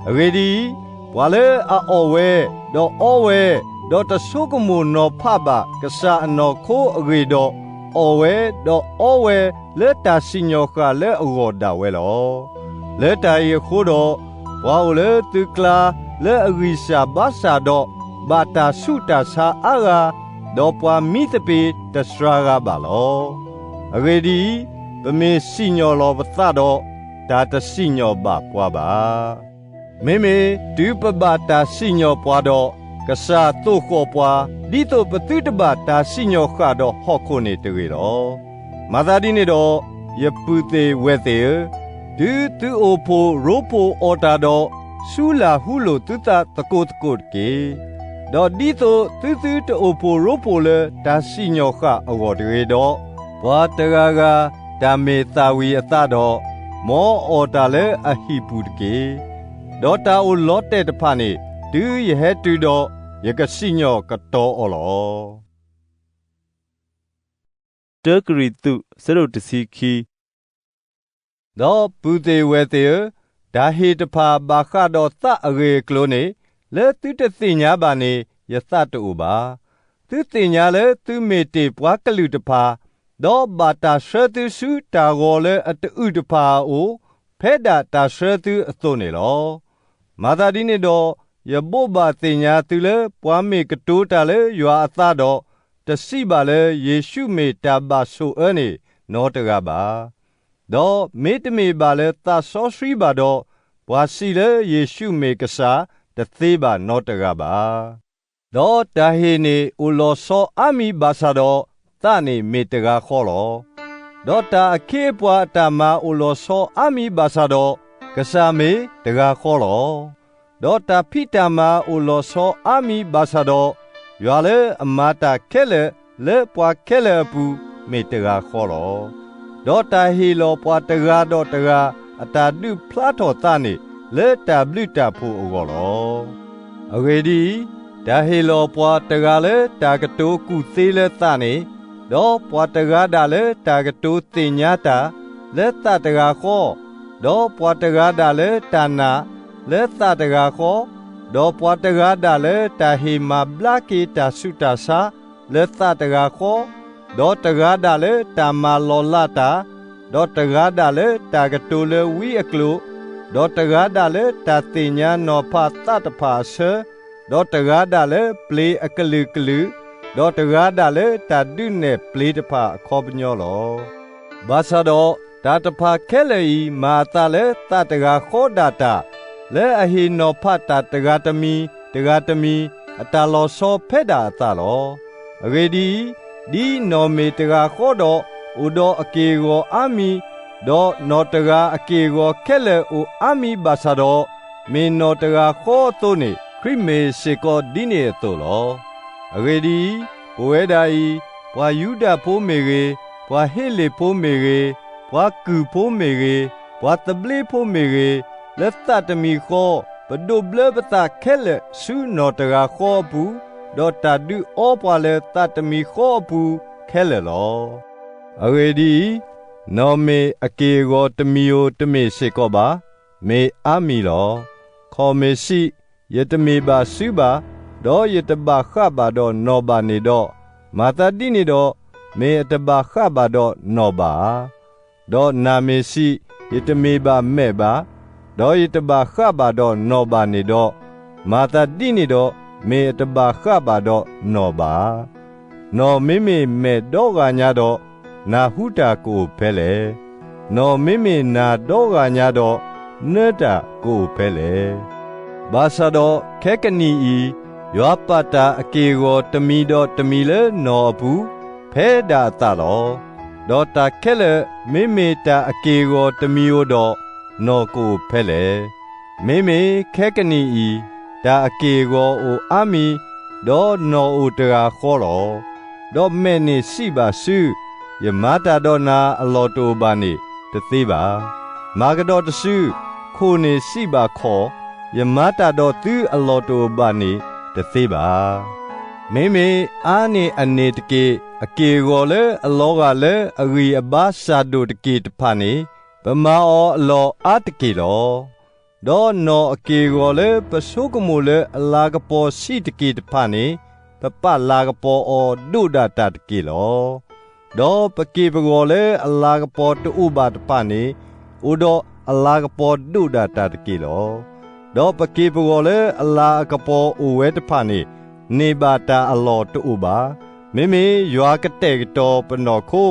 အဂ့ၢ်ဒ်အံၤ, ပှၤလၢအအီၣ်ဝဲ, ဒီးအီဝဲ, ဒီးတဆိကမိၣ်နီၤဖးဘၣ်ကစၢ်အနီၢ်ခိအဂ့ၢ်ဒီး, အီၣ်ဝဲ, ဒီးအီဝဲလၢတၢ်စံၣ်ညီၣ်ဃၣ်လၢအဂီၢ်ဒၣ်ဝဲလီၤ. လၢတၢ်အံၤအဃိဒီး, ပှၤအိၣ်လၢသုကျါလၢအဂံၢ်စၢ်ဘါစၢ်ဒီး, ဘၣ်တၢ်ဆူးတၢ်ဆါအါဂၤ, ဒီးပှၤမံသပ့ၤတစှၤဂၤဘၣ်လီၤ. အဂ့ၢ်ဒ်အံၤ, ပမ့ၢ်စံၣ်ညီၣ်လီၤပသးဒီး, တၢ်တစံၣ်ညီၣ်ဘၣ်ပှၤဘၣ်. မ့မ့ၢ်တုၤပဘၣ်တၢ်စံၣ်ညီၣ်ပှၤဒီး, ကစၢ်သိၣ်ဃီၣ်ပှၤ, ဒ်သိးပသုတဘၣ်တၢ်စံၣ်ညီၣ်ဃၣ်ဒီးဟီၣ်ခိၣ်န့ၣ်တဂ့ၤလီၤ. မၤသးဒ်န့ၣ်ဒီး, ယပုၢ်သ့ၣ်ဝဲၢ်သ့ၣ်ဧၢ, တုၤသုအိၣ်ဖှိၣ်ရိဖှိၣ်အီၣ်တၢ်ဒီး, ဆူလၢ်ဟူလိာ်သုသးသကိးသကိးတက့ၢ်. ဒီးဒ်သိးသုသုတအိၣ်ဖှိၣ်ရိဖှိၣ်လၢတၢ်စံၣ်ညီၣ်ဃၣ်အဂီၢ်တဂ့ၤဒီး, ပှၤတဂၤဂၤတၢ်မ့ၢ်သၣ်ဝံၤအသးဒီး, မ်အီၣ်တၢ်လၢအဟံၣ်ပူၤတက့ၢ်. ဒီးတၢ်အိၣ်လီၤတဲာ်တဖၣ်န့ၣ်, တုၤယဟဲတုၤဒီး, ယကစံၣ်ညီၣ်ကတီၤအီၤလီၤ. တၢကရံၣ်သူး ဆၢဒိၣ်တဆံခံ. ဒီးပုၢ်သ့ၣ်ဝဲၢ်သ့ၣ်ဧၢ, တၢ်ဟ့ၣ်တဖၣ်ဘၣ်ဃးဒီးသးအဂ့ၢ်အကျိၤန့ၣ်, လၢသုတသ့ၣ်ညါဘၣ်န့ၣ်, ယသးတအိၣ်ဘၣ်. သုသ့ၣ်ညါလၢသုမ့ၢ်တ့ၢ်ပှၤကလုာ်တဖၣ်, ဒီးဘၣ်တၢ်ဆှၢသုဆူတၢ်ဂီၤလၢအတအုၣ်တဖၣ်အအိၣ်, ဖဲဒၣ်တၢ်ဆှၢသုအသိးန့ၣ်လီၤ. မၤသးဒ်န့ၣ်ဒီး, ယဘိးဘၣ်သ့ၣ်ညါသုလၢပှၤမ့ၢ်ကတိၤတၢ်လၢယွၤအသးဒီး, တစံးဘၣ်လၢယ့ၣ်ၡူးမ့ၢ်တၢ်ဘၣ်ဆိၣ်အၢန့ၣ်, နီတဂၤဘၣ်. ဒီးမ့တမ့ၢ်ဘၣ်လၢသးစီဆှံဘၣ်ဒီး, ပှၤစံးလၢယ့ၣ်ၡူးမ့ၢ်ကစၢ်, တသ့ဘၣ်နီတဂၤဘၣ်. ဒီးတၢ်ဟ့ၣ်န့ၣ်အိၣ်လီၤဆီအါမံၤဘၣ်ဆၣ်ဒီး, သးန့ၣ်မ့ၢ်တဂၤဃီလီၤ. ဒီးတၢ်အခ့အပှၤအတၢ်မၤအိၣ်လီၤဆီအါမံၤဘၣ်ဆၣ်ဒီး, ကစၢ်မ့ၢ်တဂၤဃီလီၤ. ဒီးတၢ်ဖံးတၢ်မၤအိၣ်လီၤဆီအါမံၤဘၣ်ဆၣ်ဒီး, ယွၤလၢအမၤတၢ်ခဲလၢာ်လၢပှၤခဲလၢာ်အပူၤ, မ့ၢ်တဂၤဃီလီၤ. ဒီးတၢ်ဟ့ၣ်လီၤပှၤတဂၤဒီးတဂၤအတၢ်ဒုးဖျါထီၣ်သးန့ၣ်, လၢတၢ်ဘျုးတၢ်ဖှိၣ်အဂီၢ်လီၤ. အဂ့ၢ်ဒ်အံၤ, တၢ်ဟ့ၣ်လီၤပှၤတဂၤလၢတၢ်ကတိၤကူၣ်သ့လၢသးန့ၣ်, ဒီးပှၤတဂၤဒၣ်လၢတၢ်ကတိၤသ့ၣ်ညါတၢ်လၢသးတဂၤဃီ, ဒီးပှၤတဂၤဒၣ်လၢတၢ်နာ်, လၢသးတဂၤဃီ, ဒီးပှၤတဂၤဒၣ်လၢတၢ်ဟ့ၣ်မၤဘျါက့ၤတၢ်ဆူးတၢ်ဆါ, လၢသးတဂၤဃီ, ဒီးတဂၤဒၣ်လၢတၢ်မၤလီၤလးတၢ်, ဒီးတဂၤဒၣ်လၢတၢ်ကတိၤလၢဝံအကျိာ်, ဒီးတဂၤဒၣ်လၢတၢ်သ့ၣ်ညါနီၤဖးသးတဖၣ်အဆၢ, ဒီးတဂၤဒၣ်လၢပျ့ၤအကလုာ်ကလုာ်, ဒီးတဂၤဒၣ်လၢတၢ်ဒုးနဲၣ်ပျ့ၤတဖၣ်အခီပညီလီၤ. ဘၣ်ဆၣ်ဒီးတၢ်တဖၣ်ခဲလၢာ်အံၤမၤအသးလၢသးတဂၤဃီဒၣ်တၢ်, လၢအဟ့ၣ်နီၤဖးတၢ်တဂၤတမံၤတဂၤတမံၤအတၢ်လီၤဆီဖဲဒၣ်အသးလီၤ. အဂ့ၢ်ဒ်အံၤ, ဒ်နီၢ်မ့ၢ်တဂၤဃီဒီးအိၣ်ဒီးအက့ၢ်အဂီၤအါမံၤ, ဒီးနီၢ်တဂၤအက့ၢ်အဂီၤခဲလၢာ်အိၣ်အါမံၤဘၣ်ဆၣ်ဒီး, မ့ၢ်နီၢ်တဂၤဃီအသိးန့ၣ်, ခရံာ်မ့ၢ်စ့ၢ်ကီးဒ်န့ၣ်အသိးလီၤ. အဂ့ၢ်ဒ်အံၤ, ပဝဲဒၣ်အံၤ, ပှၤယူဒၤဖိမ့ၢ်ဂ့ၤ, ပှၤဟ့လ့ၣ်ဖိမ့ၢ်ဂ့ၤ, ပှၤကုၢ်ဖိမ့ၢ်ဂ့ၤ, ပှၤသဘျ့ဖိမ့ၢ်ဂ့ၤ, လၢသးတမံၤဃီ ပဒိးဘျၢပသးခဲလၢာ်ဆူနီၢ်တဂၤဃီအပူၤ, ဒီးတၢ်ဒုးအီပှၤလၢသးတမံၤဃီအပူၤခဲလၢာ်လီၤ. အဂ့ၢ်ဒ်အံၤ, နီၢ်မ့ၢ်အက့ၢ်အဂီၤတမံၤဧိၤတမ့ၢ်စ့ၢ်ကီးဘၣ်, မ့ၢ်အါမံၤလီၤ. ခီၣ်မ့ၢ်စံး, ယတမ့ၢ်ဘၣ်စုဘၣ်, ဒီးယတဘၣ်ဃးဘၣ်ဒီးနီၢ်ဘၣ်န့ၣ်ဒီး, မၤသးဒ်န့ၣ်ဒီး, မ့ၢ်အတဘၣ်ဃးဘၣ်ဒီးနီၢ်ဘၣ်ဧါ. ဒီးနၢ်မ့ၢ်စံး, ယတမ့ၢ်ဘၣ်မဲာ်ဘၣ်, ဒီးယတဘၣ်ဃးဘၣ်ဒီးနီၢ်ဘၣ်န့ၣ်ဒီး, မၤသးဒ်န့ၣ်ဒီး, မ့ၢ်အတဘၣ်ဃးဘၣ်ဒီးနီၢ်ဘၣ်ဧါ. နီၢ်မ့မ့ၢ်မဲာ်ဒီဂၤညါဒီး, နၢ်ဟူတၢ်ကအိၣ်ဖဲလဲၣ်. နီၢ်မ့မ့ၢ်နၢ်ဒီဂၤညါဒီး, နၢတၢ်ကအိၣ်ဖဲလဲၣ်. ဘၣ်ဆၣ်ဒီးခဲကနံၣ်အံၤ, ယွၤပာ်တၢ်အက့ၢ်အဂီၤတမံၤဒီးတမံၤလၢနီၢ်အပူၤ, ဖဲဒၣ်အသးလီၤ. ဒီးတၢ်ခဲလၢာ်မ့မ့ၢ်တၢ်အက့ၢ်အဂီၤတမံၤဧိၤဒီး, နီၢ်ကအိၣ်ဖဲလဲၣ်. မ့မ့ၢ်ခဲကနံၣ်အံၤ, တၢ်အက့ၢ်အဂီၤအိၣ်အါမံၤ, ဒီးနီၢ်အိၣ်တဂၤဃီလီၤ. ဒီးမဲာ်န့ၣ်စံးဘၣ်စု, ယမၤတၢ်ဒီးနၤအလီၢ်တအိၣ်ဘၣ်န့ၣ်တသ့ဘၣ်. မၤကဒီးတစု, ခိၣ်န့ၣ်စံးဘၣ်ခီၣ်, ယမၤတၢ်ဒီးသုအလီၢ်တအိၣ်ဘၣ်န့ၣ်တသ့ဘၣ်. မ့မ့ၢ်အါန့ၢ်အန့ၣ်တက့ၢ်, အက့ၢ်အဂီၤလၢအလီၤဂာ်လၢအဂံၢ်အဘါစၢ်ဒိၣ်တက့ၢ်တဖၣ်န့ၣ်, ပမၤအီၤအလီၢ်အါတက့ၢ်လီၤ. ဒီးနီၢ်အက့ၢ်အဂီၤလၢပဆိကမိၣ်လၢအလၤကပီၤဆံးတက့ၢ်တဖၣ်န့ၣ်, ပပာ်လၤကပီၤအီၤဒိၣ်ဒၣ်တၢ်တက့ၢ်လီၤ. ဒီးပက့ၢ်ပဂီၤလၢအလၤကပီၤတအိၣ်ဘၣ်တဖၣ်န့ၣ်, အိၣ်ဒီးအလၤကပီၤဒိၣ်ဒၣ်တၢ်တက့ၢ်လီၤ. ဒီးပက့ၢ်ပဂီၤလၢအလၤအကပီၤအိၣ်ဝဲတဖၣ်န့ၣ်, န့ၢ်ဘၣ်တၢ်အလီၢ်တအိၣ်ဘၣ်. မ့မ့ၢ်ယွၤကတဲာ်ကတီၤပနီၢ်ခိ,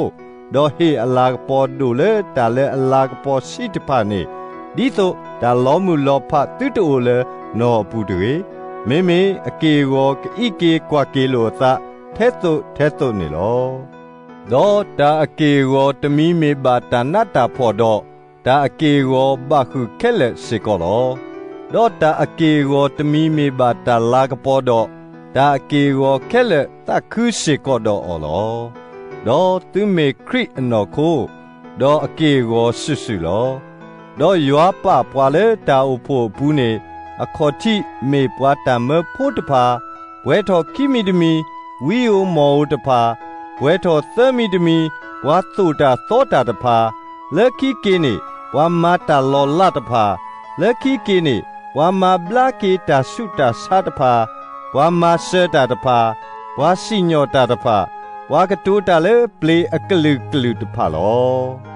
ဒီးဟ့ၣ်အလၤကပီၤဒိၣ်လၢတၢ်လၢအလၤကပီၤဆံးတဖၣ်န့ၣ်, ဒ်သိးတၢ်လီၤမုၢ်လီၤဖးသုတအိၣ်လၢနီၢ်အပူၤတဂ့ၤ. မ့မ့ၢ်အက့ၢ်အဂီၤကအံးက့ၤကွၢ်က့ၤလိာ်အသးထဲသိးထဲသိးန့ၣ်လီၤ. ဒီးတၢ်အက့ၢ်အဂီၤတမံၤမ့ၢ်ဘၣ်တၢ်နးတၢ်ဖှီၣ်ဒီး, တၢ်အက့ၢ်အဂီၤဘၣ်ဃုာ်ခဲလၢာ်စ့ၢ်ကီးလီၤ. ဒီးတၢ်အက့ၢ်အဂီၤတမံၤမ့ၢ်ဘၣ်တၢ်လၤကပီၤဒီး, တၢ်အက့ၢ်အဂီၤခဲလၢာ်သးခုစ့ၢ်ကီးဒီးအီၤလီၤ. ဒီးသုမ့ၢ်ခရံာ်အနီၢ်ခိ, ဒီးအက့ၢ်အဂီၤစုာ်စုာ်လီၤ. ဒီးယွၤပာ်ပှၤလၢတၢ်အိၣ်ဖှိၣ်အပူၤန့ၣ်, အခီၣ်ထံးမ့ၢ်ပှၤတၢ်မၢဖိတဖၣ်, ပှဲၤထီၣ်ခံမံၤတမံၤ, ဝံဧိၤမီၣ်ဧိၤတဖၣ်, ပှဲၤထီၣ်သၢမံၤတမံၤ, ပှၤသိၣ်တၢ်သီတၢ်တဖၣ်, လၢခံက့ၤန့ၣ်, ပှၤမၤတၢ်လီၤလးတဖၣ်, လၢခံက့ၤန့ၣ်, ပှၤမၤဘျါက့ၤတၢ်ဆူးတၢ်ဆါတဖၣ်, ပှၤမၤစၢၤတၢ်တဖၣ်, ပှၤစံၣ်ညီၣ်တၢ်တဖၣ်, ပှၤကတိၤတၢ်လၢပျ့ၤအကလုာ်ကလုာ်တဖၣ်လီၤ.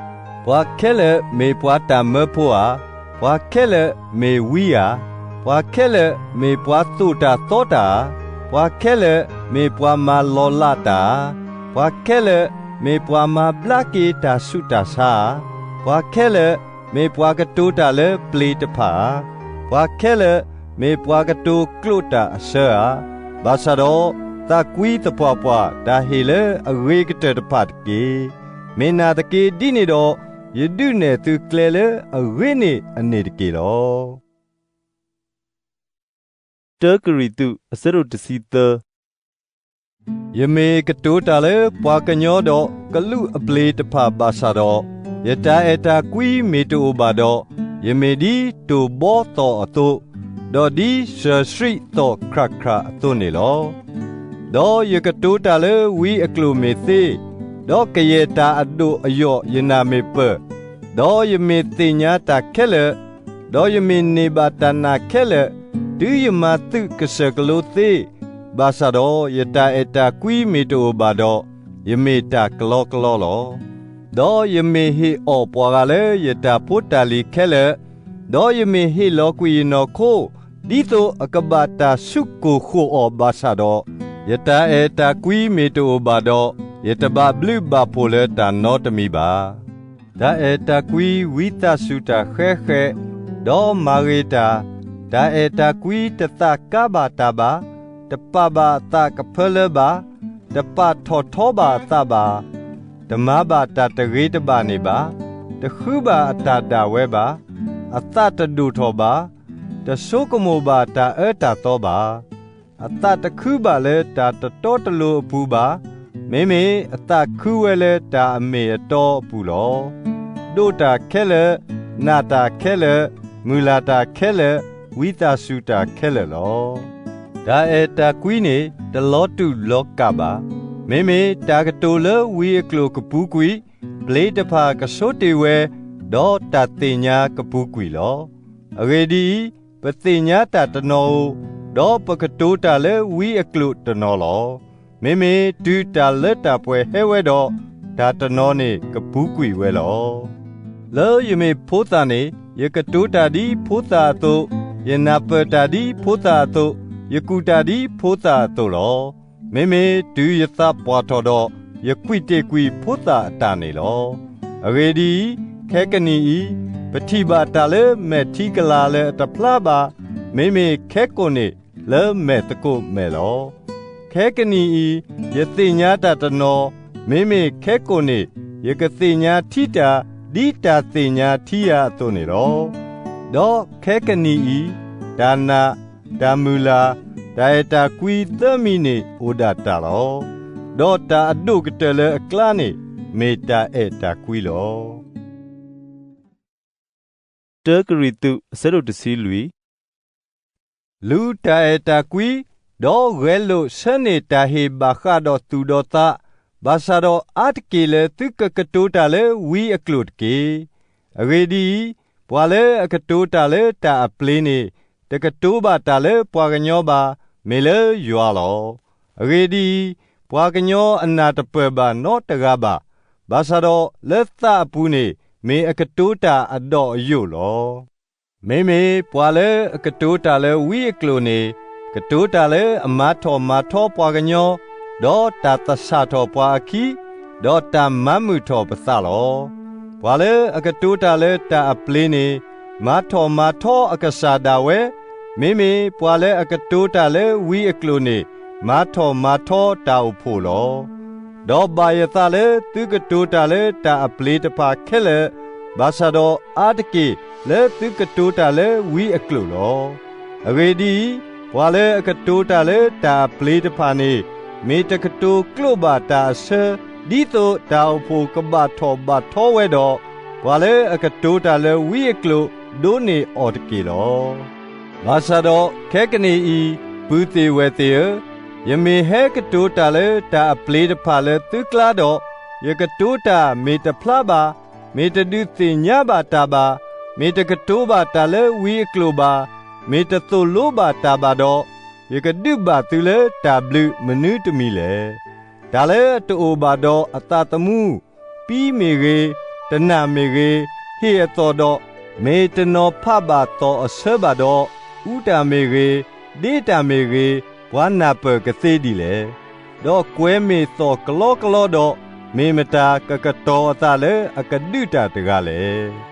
ပှၤခဲလၢာ်မ့ၢ်ပှၤတၢ်မၢဖိဧါ, ပှၤခဲလၢာ်မ့ၢ်ဝံဧါ, ပှၤခဲလၢာ်မ့ၢ်ပှၤသိၣ်တၢ်သီတၢ်ဧါ, ပှၤခဲလၢာ်မ့ၢ်ပှၤမၤလီၤလးတၢ်ဧါ, ပှၤခဲလၢာ်မ့ၢ်ပှၤမၤဘျါက့ၤတၢ်ဆူးတၢ်ဆါဧါ, ပှၤခဲလၢာ်မ့ၢ်ပှၤကတိၤတၢ်လၢပျ့ၤတဖၣ်ဧါ, ပှၤခဲလၢာ်မ့ၢ်ပှၤကတိၤကျိးတၢ်အဆၢဧါ, ဘၣ်ဆၣ်ဒီးသးကွံသပှၢ်ပှၢ်တၢ်ဟ့ၣ်လၢအဂ့ၤကတၢၢ်တဖၣ်တက့ၢ်. မ့ၢ်နာ်သက့ဒ်န့ၣ်ဒီး, ယဒုးနဲၣ်သုကျဲလၢအဂ့ၤန့ၢ်အန့ၣ်တက့ၢ်လီၤ. တၢကရံၣ်သူး အဆၢဒိၣ်တဆံသၢ. ယမ့ၢ်ကတိၤတၢ်လၢပှၤကညီဒီးကလူးအပျ့ၤတဖၣ်ဘၣ်ဆၣ်ဒီး, ယတၢ်အဲၣ်တၢ်ကွံမ့ၢ်တအိၣ်ဘၣ်ဒီး, ယမ့ၢ်ဒ်တိၢ်ဘီသီၣ်အသိး, ဒီးဒ်စၢၤဆှံသီၣ်ခရၣ်ခရၣ်အသိးန့ၣ်လီၤ. ဒီးယကတိၤတၢ်လၢဝံအကျိာ်မ့ၢ်သ့, ဒီးကယဲၢ်တၢ်အဒိၣ်အယိာ်ယနၢ်မ့ၢ်ပၢၢ်, ဒီးယမ့ၢ်သ့ၣ်ညါတၢ်ခဲလၢာ်, ဒီးယမ့ၢ်န့ၢ်ဘၣ်တၢ်နာ်ခဲလၢာ်, တုၤယမၤသုးကစၢၢ်ကလိသ့, ဘၣ်ဆၣ်ဒီးယတၢ်အဲၣ်တၢ်ကွံမ့ၢ်တအိၣ်ဘၣ်ဒီး, ယမ့ၢ်တၢ်ကလီကလီလီၤ. ဒီးယမ့ၢ်ဟ့ၣ်အီၣ်ပှၤဂၤလၢယတၢ်ဖိတၢ်လံၤခဲလၢာ်, ဒီးယမ့ၢ်ဟ့ၣ်လီၤကွံာ်ယနီၢ်ခိ, ဒ်သိးအကဘၣ်တၢ်ဆူးကိၢ်ဃိာ်အီၤဘၣ်ဆၣ်ဒီး, ယတၢ်အဲၣ်တၢ်ကွံမ့ၢ်တအိၣ်ဘၣ်ဒီး, ယတဘၣ်ဘျုးဘၣ်ဖှိၣ်လၢတၢ်နီတမံၤဘၣ်. တၢ်အဲၣ်တၢ်ကွံဝံသးစူၤတၢ်ဃဲဃဲ, ဒီးမၤဂ့ၤတၢ်, တၢ်အဲၣ်တၢ်ကွံတသးကါဘၣ်တၢ်ဘၣ်, တပာ်ဘၣ်အသးကဖၢလၢဘၣ်, တပာ်ထီၣ်ထီဘၣ်အသးဘၣ်, တမၤဘၣ်တၢ်တဂ့ၤတဘၣ်န့ၣ်ဘၣ်, တဃုဘၣ်အတၢ်ဒၣ်ဝဲဘၣ်, အသးတဒိၣ်ထီၣ်ဘၣ်, တဆိကမိၣ်ဘၣ်တၢ်အၢတၢ်သီဘၣ်. အသးတခုဘၣ်လၢတၢ်တတီတလိၤအပူၤဘၣ်, မ့မ့ၢ်အသးခုဝဲလၢတၢ်အမ့ၢ်အတီအပူၤလီၤ. ဒိးတၢ်ခဲလၢာ်, နာ်တၢ်ခဲလၢာ်, မုၢ်လၢ်တၢ်ခဲလၢာ်, ဝံသးစူၤတၢ်ခဲလၢာ်လီၤ. တၢ်အဲၣ်တၢ်ကွံန့ၣ် တလီၤတူာ်လီၤကာ်ဘၣ်. မ့မ့ၢ်တၢ်ကတိၤလၢဝံအကျိာ်ကပူၤကွံာ်, ပျ့ၤတဖၣ်ကဆိတ့ၢ်ဝဲ, ဒီးတၢ်သ့ၣ်ညါကပူၤကွံာ်လီၤ. အဂ့ၢ်ဒ်အံၤ, ပသ့ၣ်ညါတၢ်တနီၤဧိၤ, ဒီးပကတိၤတၢ်လၢဝံအကျိာ်တနီၤလီၤ. မ့မ့ၢ်တုၤတၢ်လၢတၢ်ပှဲၤဟဲဝဲဒီး, တၢ်တနီၤန့ၣ်ကပူၤကွံာ်ဝဲလီၤ. လၢယမ့ၢ်ဖိသၣ်န့ၣ်, ယကတိၤတၢ်ဒ်ဖိသၣ်အသိး, ယနၢ်ပၢၢ်တၢ်ဒ်ဖိသၣ်အသိး, ယကူၣ်တၢ်ဒ်ဖိသၣ်အသိးလီၤ. မ့မ့ၢ်တုၤယသးပှၢ်ထီၣ်ဒီး, ယကွံာ်တ့ၢ်ကွံာ်ဖိသၣ်အတၢ်န့ၣ်လီၤ. အဂ့ၢ်ဒ်အံၤ, ခဲကနံၣ်အံၤ, ပထံၣ်ဘၣ်တၢ်လၢမဲာ်ထံကလၤလၢအတဖျါဘၣ်, မ့မ့ၢ်ခဲကိာ်န့ၣ် လၢမဲာ်သကိးမဲာ်လီၤ. ခဲကနံၣ်အံၤ, ယသ့ၣ်ညါတၢ်တနီၤ, မ့မ့ၢ်ခဲကိာ်န့ၣ်, ယကသ့ၣ်ညါထံတၢ် ဒ်တၢ်သ့ၣ်ညါထံယၤအသိးန့ၣ်လီၤ. ဒီးခဲကနံၣ်အံၤ, တၢ်နာ်, တၢ်မုၢ်လၢ်, တၢ်အဲၣ်တၢ်ကွံသၢမံၤန့ၣ်အိၣ်ဒၣ်တၢ်လီၤ. ဒီးတၢ်အဒိၣ်ကတၢၢ်လၢအကျါန့ၣ်, မ့ၢ်တၢ်အဲၣ်တၢ်ကွံလီၤ. တၢကရံၣ်သူး အဆၢဒိၣ်တဆံလွံၢ် လူၤတၢ်အဲၣ်တၢ်ကွံ, ဒီးဂဲၤလိာ်ဆၢန့ၢ်တၢ်ဟ့ၣ်ဘၣ်ဃးဒီးသူၣ်ဒီးသး, ဘၣ်ဆၣ်ဒီးအါတက့ၢ်လၢသုကကတိၤတၢ်လၢဝံအကျိာ်တက့ၢ်. အဂ့ၢ်ဒ်အံၤ, ပှၤလၢအကတိၤတၢ်လၢတၢ်အပျ့ၤန့ၣ်, တကတိၤဘၣ်တၢ်လၢပှၤကညီဘၣ်, မ့ၢ်လၢယွၤလီၤ. အဂ့ၢ်ဒ်အံၤ, ပှၤကညီအနၢ်တပၢၢ်ဘၣ်နီတဂၤဘၣ်, ဘၣ်ဆၣ်ဒီးလၢသးအပူၤန့ၣ်, မ့ၢ်အကတိၤတၢ်အဒီးအယိာ်လီၤ. မ့မ့ၢ်ပှၤလၢအကတိၤတၢ်လၢဝံအကျိာ်န့ၣ်, ကတိၤတၢ်လၢအမၤထီၣ်မၤထီပှၤကညီ, ဒီးတၢ်သဆၣ်ထီၣ်ပှၤအခံ, ဒီးတၢ်မၤမုာ်ထီၣ်ပသးလီၤ. ပှၤလၢအကတိၤတၢ်လၢတၢ်အပျ့ၤန့ၣ်, မၤထီၣ်မၤထီအကစၢ်ဒၣ်ဝဲ, မ့မ့ၢ်ပှၤလၢအကတိၤတၢ်လၢဝံအကျိာ်န့ၣ်, မၤထီၣ်မၤထီတၢ်အိၣ်ဖှိၣ်လီၤ. ဒီးဘၣ်ယသးလၢသုကတိၤတၢ်လၢတၢ်အပျ့ၤတဖၣ်ခဲလၢာ်, ဘၣ်ဆၣ်ဒီးအါတက့ၢ်လၢသုကတိၤတၢ်လၢဝံအကျိာ်လီၤ. အဂ့ၢ်ဒ်အံၤ, ပှၤလၢအကတိၤတၢ်လၢတၢ်အပျ့ၤတဖၣ်န့ၣ်, မ့ၢ်တကတိၤကျိးဘၣ်တၢ်အဆၢ, ဒ်သိးတၢ်အိၣ်ဖှိၣ်ကဘၣ်ထီၣ်ဘၣ်ထီဝဲဒီး, ပှၤလၢအကတိၤတၢ်လၢဝံအကျိာ်ဒိးန့ၢ်အီၤတက့ၢ်လီၤ. ဘၣ်ဆၣ်ဒီးခဲကနံၣ်အံၤ, ပုၢ်သ့ၣ်ဝဲၢ်သ့ၣ်ဧၢ, ယမ့ၢ်ဟဲကတိၤတၢ်လၢတၢ်အပျ့ၤတဖၣ်လၢသုကျါဒီး, ယကတိၤတၢ်မ့ၢ်တဖျါဘၣ်, မ့ၢ်တဒုးသ့ၣ်ညါဘၣ်တၢ်ဘၣ်, မ့ၢ်တကတိၤဘၣ်တၢ်လၢဝံအကျိာ်ဘၣ်, မ့ၢ်တသိၣ်လိဘၣ်တၢ်ဘၣ်ဒီး, ယကဒုးဘၣ်သုလၢတၢ်ဘျုးမနုၤတမံၤလဲၣ်. တၢ်လၢအတအိၣ်ဘၣ်ဒီးအသးသမူ, ပံမ့ၢ်ဂ့ၤ, တနၢ်မ့ၢ်ဂ့ၤ, ဟ့ၣ်အသီၣ်ဒီး, မ့ၢ်တနီၤဖးဘၣ်သီၣ်အဆၢဘၣ်ဒီး, အူတၢ်မ့ၢ်ဂ့ၤ, ဒ့တၢ်မ့ၢ်ဂ့ၤ, ပှၤနၢ်ပၢၢ်ကသ့ဒ်လဲၣ်. ဒီးကွဲၤမ့ၢ်သီၣ်ကလီကလီဒီး, မ့ၢ်မတၤကကတီၤအသးလၢအကဒုးတၢ်တဂၤလဲၣ်.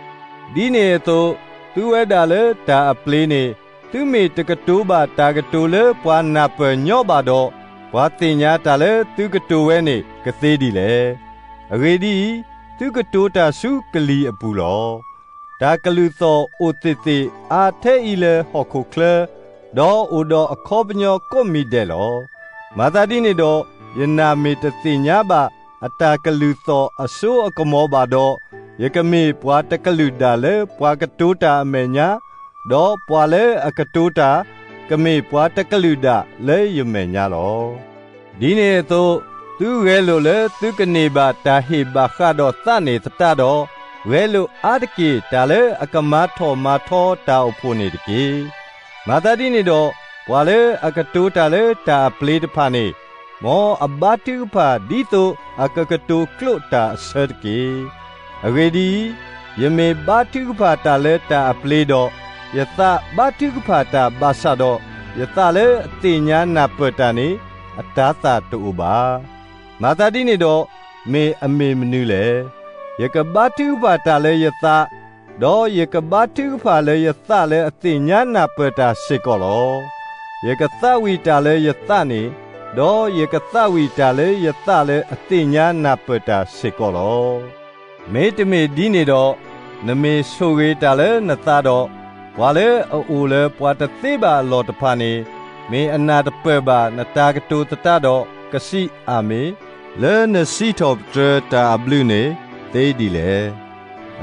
ဒ်န့ၣ်အသိး, သုဝဲဒၣ်လၢတၢ်အပျ့ၤန့ၣ်, သုမ့ၢ်တကတိၤဘၣ်တၢ်ကတိၤလၢပှၤနၢ်ပၢၢ်ညီဘၣ်ဒီး, ပှၤသ့ၣ်ညါတၢ်လၢသုကတိၤဝဲန့ၣ်ကသ့ဒ်လဲၣ်. အဂ့ၢ်ဒ်အံၤ, သုကတိၤတၢ်ဆူကလံၤအပူၤလီၤ. တၢ်ကလုၢ်သီၣ်အိၣ်သ့ၣ်သ့ၣ်အါထဲအံၤလၢဟီၣ်ခိၣ်ချၢ, ဒီးအိၣ်ဒီးအခီပညီကိးမံၤဒဲးလီၤ. မၤသးဒ်န့ၣ်ဒီး, ယနၢ်မ့ၢ်တသ့ၣ်ညါဘၣ်အတၢ်ကလုၢ်သီၣ်အစိအကမီၤဘၣ်ဒီး, ယကမ့ၢ်ပှၤတကလုာ်ဒၣ်လၢပှၤကတိၤတၢ်အမဲာ်ညါ, ဒီးပှၤလၢအကတိၤတၢ်, ကမ့ၢ်ပှၤတကလုာ်ဒၣ်လၢယမဲာ်ညါလီၤ. ဒ်န့ၣ်အသိး, သုဂဲၤလိာ်လၢသုကန့ၢ်ဘၣ်တၢ်ဟ့ၣ်ဘၣ်ဃးဒီးသးန့ၣ်သတးဒီး, ဂဲၤလိာ်အါတက့ၢ်တၢ်လၢအကမၤထီၣ်မၤထီတၢ်အိၣ်ဖှိၣ်န့ၣ်တက့ၢ်. မၤသးဒ်န့ၣ်ဒီး, ပှၤလၢအကတိၤတၢ်လၢတၢ်အပျ့ၤတဖၣ်န့ၣ်, မ်အဘါထုကဖၣ်ဒ်သိးအကကတိၤကျိးတၢ်အဆၢတက့ၢ်. အဂ့ၢ်ဒ်အံၤ, ယမ့ၢ်ဘါထုကဖၣ်တၢ်လၢတၢ်အပျ့ၤဒီး, ယသးဘါထုကဖၣ်တၢ်ဘၣ်ဆၣ်ဒီး, ယသးလၢအသ့ၣ်ညါနၢ်ပၢၢ်တၢ်န့ၣ်, အတၤသၣ်တအိၣ်ဘၣ်. မၤသးဒ်န့ၣ်ဒီး, မ့ၢ်အမ့ၢ်မနုၤလဲၣ်. ယကဘါထုကဖၣ်တၢ်လၢယသး, ဒီးယကဘါထုကဖၣ်လၢယသးလၢအသ့ၣ်ညါနၢ်ပၢၢ်တၢ်စ့ၢ်ကီးလီၤ. ယကသးဝံၣ်တၢ်လၢယသးန့ၣ်, ဒီးယကသးဝံၣ်တၢ်လၢယသးလၢအသ့ၣ်ညါနၢ်ပၢၢ်တၢ်စ့ၢ်ကီးလီၤ. မ့တမ့ၢ်ဒ်န့ၣ်ဒီး, နမ့ၢ်ဆိၣ်ဂ့ၤတၢ်လၢနသးဒီး, ပှၤလၢအအိၣ်လၢပှၤတသ့ဘၣ်အလီၢ်တဖၣ်န့ၣ်, မ့ၢ်အနၢ်တပၢၢ်ဘၣ်နတၢ်ကတိၤသတးဒီး, ကစံးအၤမ့ၣ်, လၢနစံးထီၣ်ပတြၢၤတၢ်အဘျုးန့ၣ်သ့ဒ်လဲၣ်.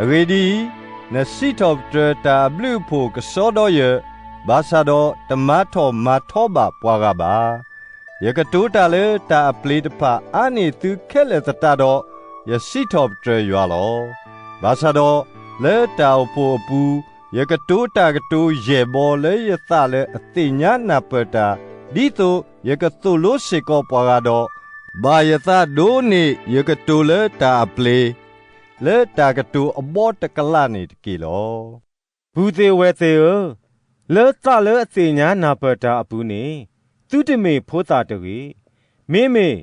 အဂ့ၢ်ဒ်အံၤ, နစံးထီၣ်ပတြၢၤတၢ်အဘျုးအဖှိၣ်ကစီဒီယၢၢ်, ဘၣ်ဆၣ်ဒီးတမၤထီၣ်မၤထီဘၣ်ပှၤဂၤဘၣ်. ယကတိၤတၢ်လၢတၢ်အပျ့ၤတဖၣ်အါန့ၢ်သုခဲလၢာ်သတးဒီး, ယစံးထီၣ်ပတြၢၤယွၤလီၤ. ဘၣ်ဆၣ်ဒီး, လၢတၢ်အိၣ်ဖှိၣ်အပူၤ, ယကတိၤတၢ်ကတိၤယဲၢ်ဘီလၢယသးလၢအသ့ၣ်ညါနၢ်ပၢၢ်တၢ်, ဒ်သိးယကသိၣ်လိစ့ၢ်ကီးပှၤဂၤဒီး, ဘၣ်ယသးဒိးန့ၢ်ယကတိၤလၢတၢ်အပျ့ၤ, လၢတၢ်ကတိၤအဘီတကလးန့ၣ်တက့ၢ်လီၤ. ပုၢ်သ့ၣ်ဝဲၢ်သ့ၣ်ဧၢ, လၢသးလၢအသ့ၣ်ညါနၢ်ပၢၢ်တၢ်အပူၤန့ၣ်, သုတမ့ၢ်ဖိသၣ်တဂ့ၤ. မ့မ့ၢ်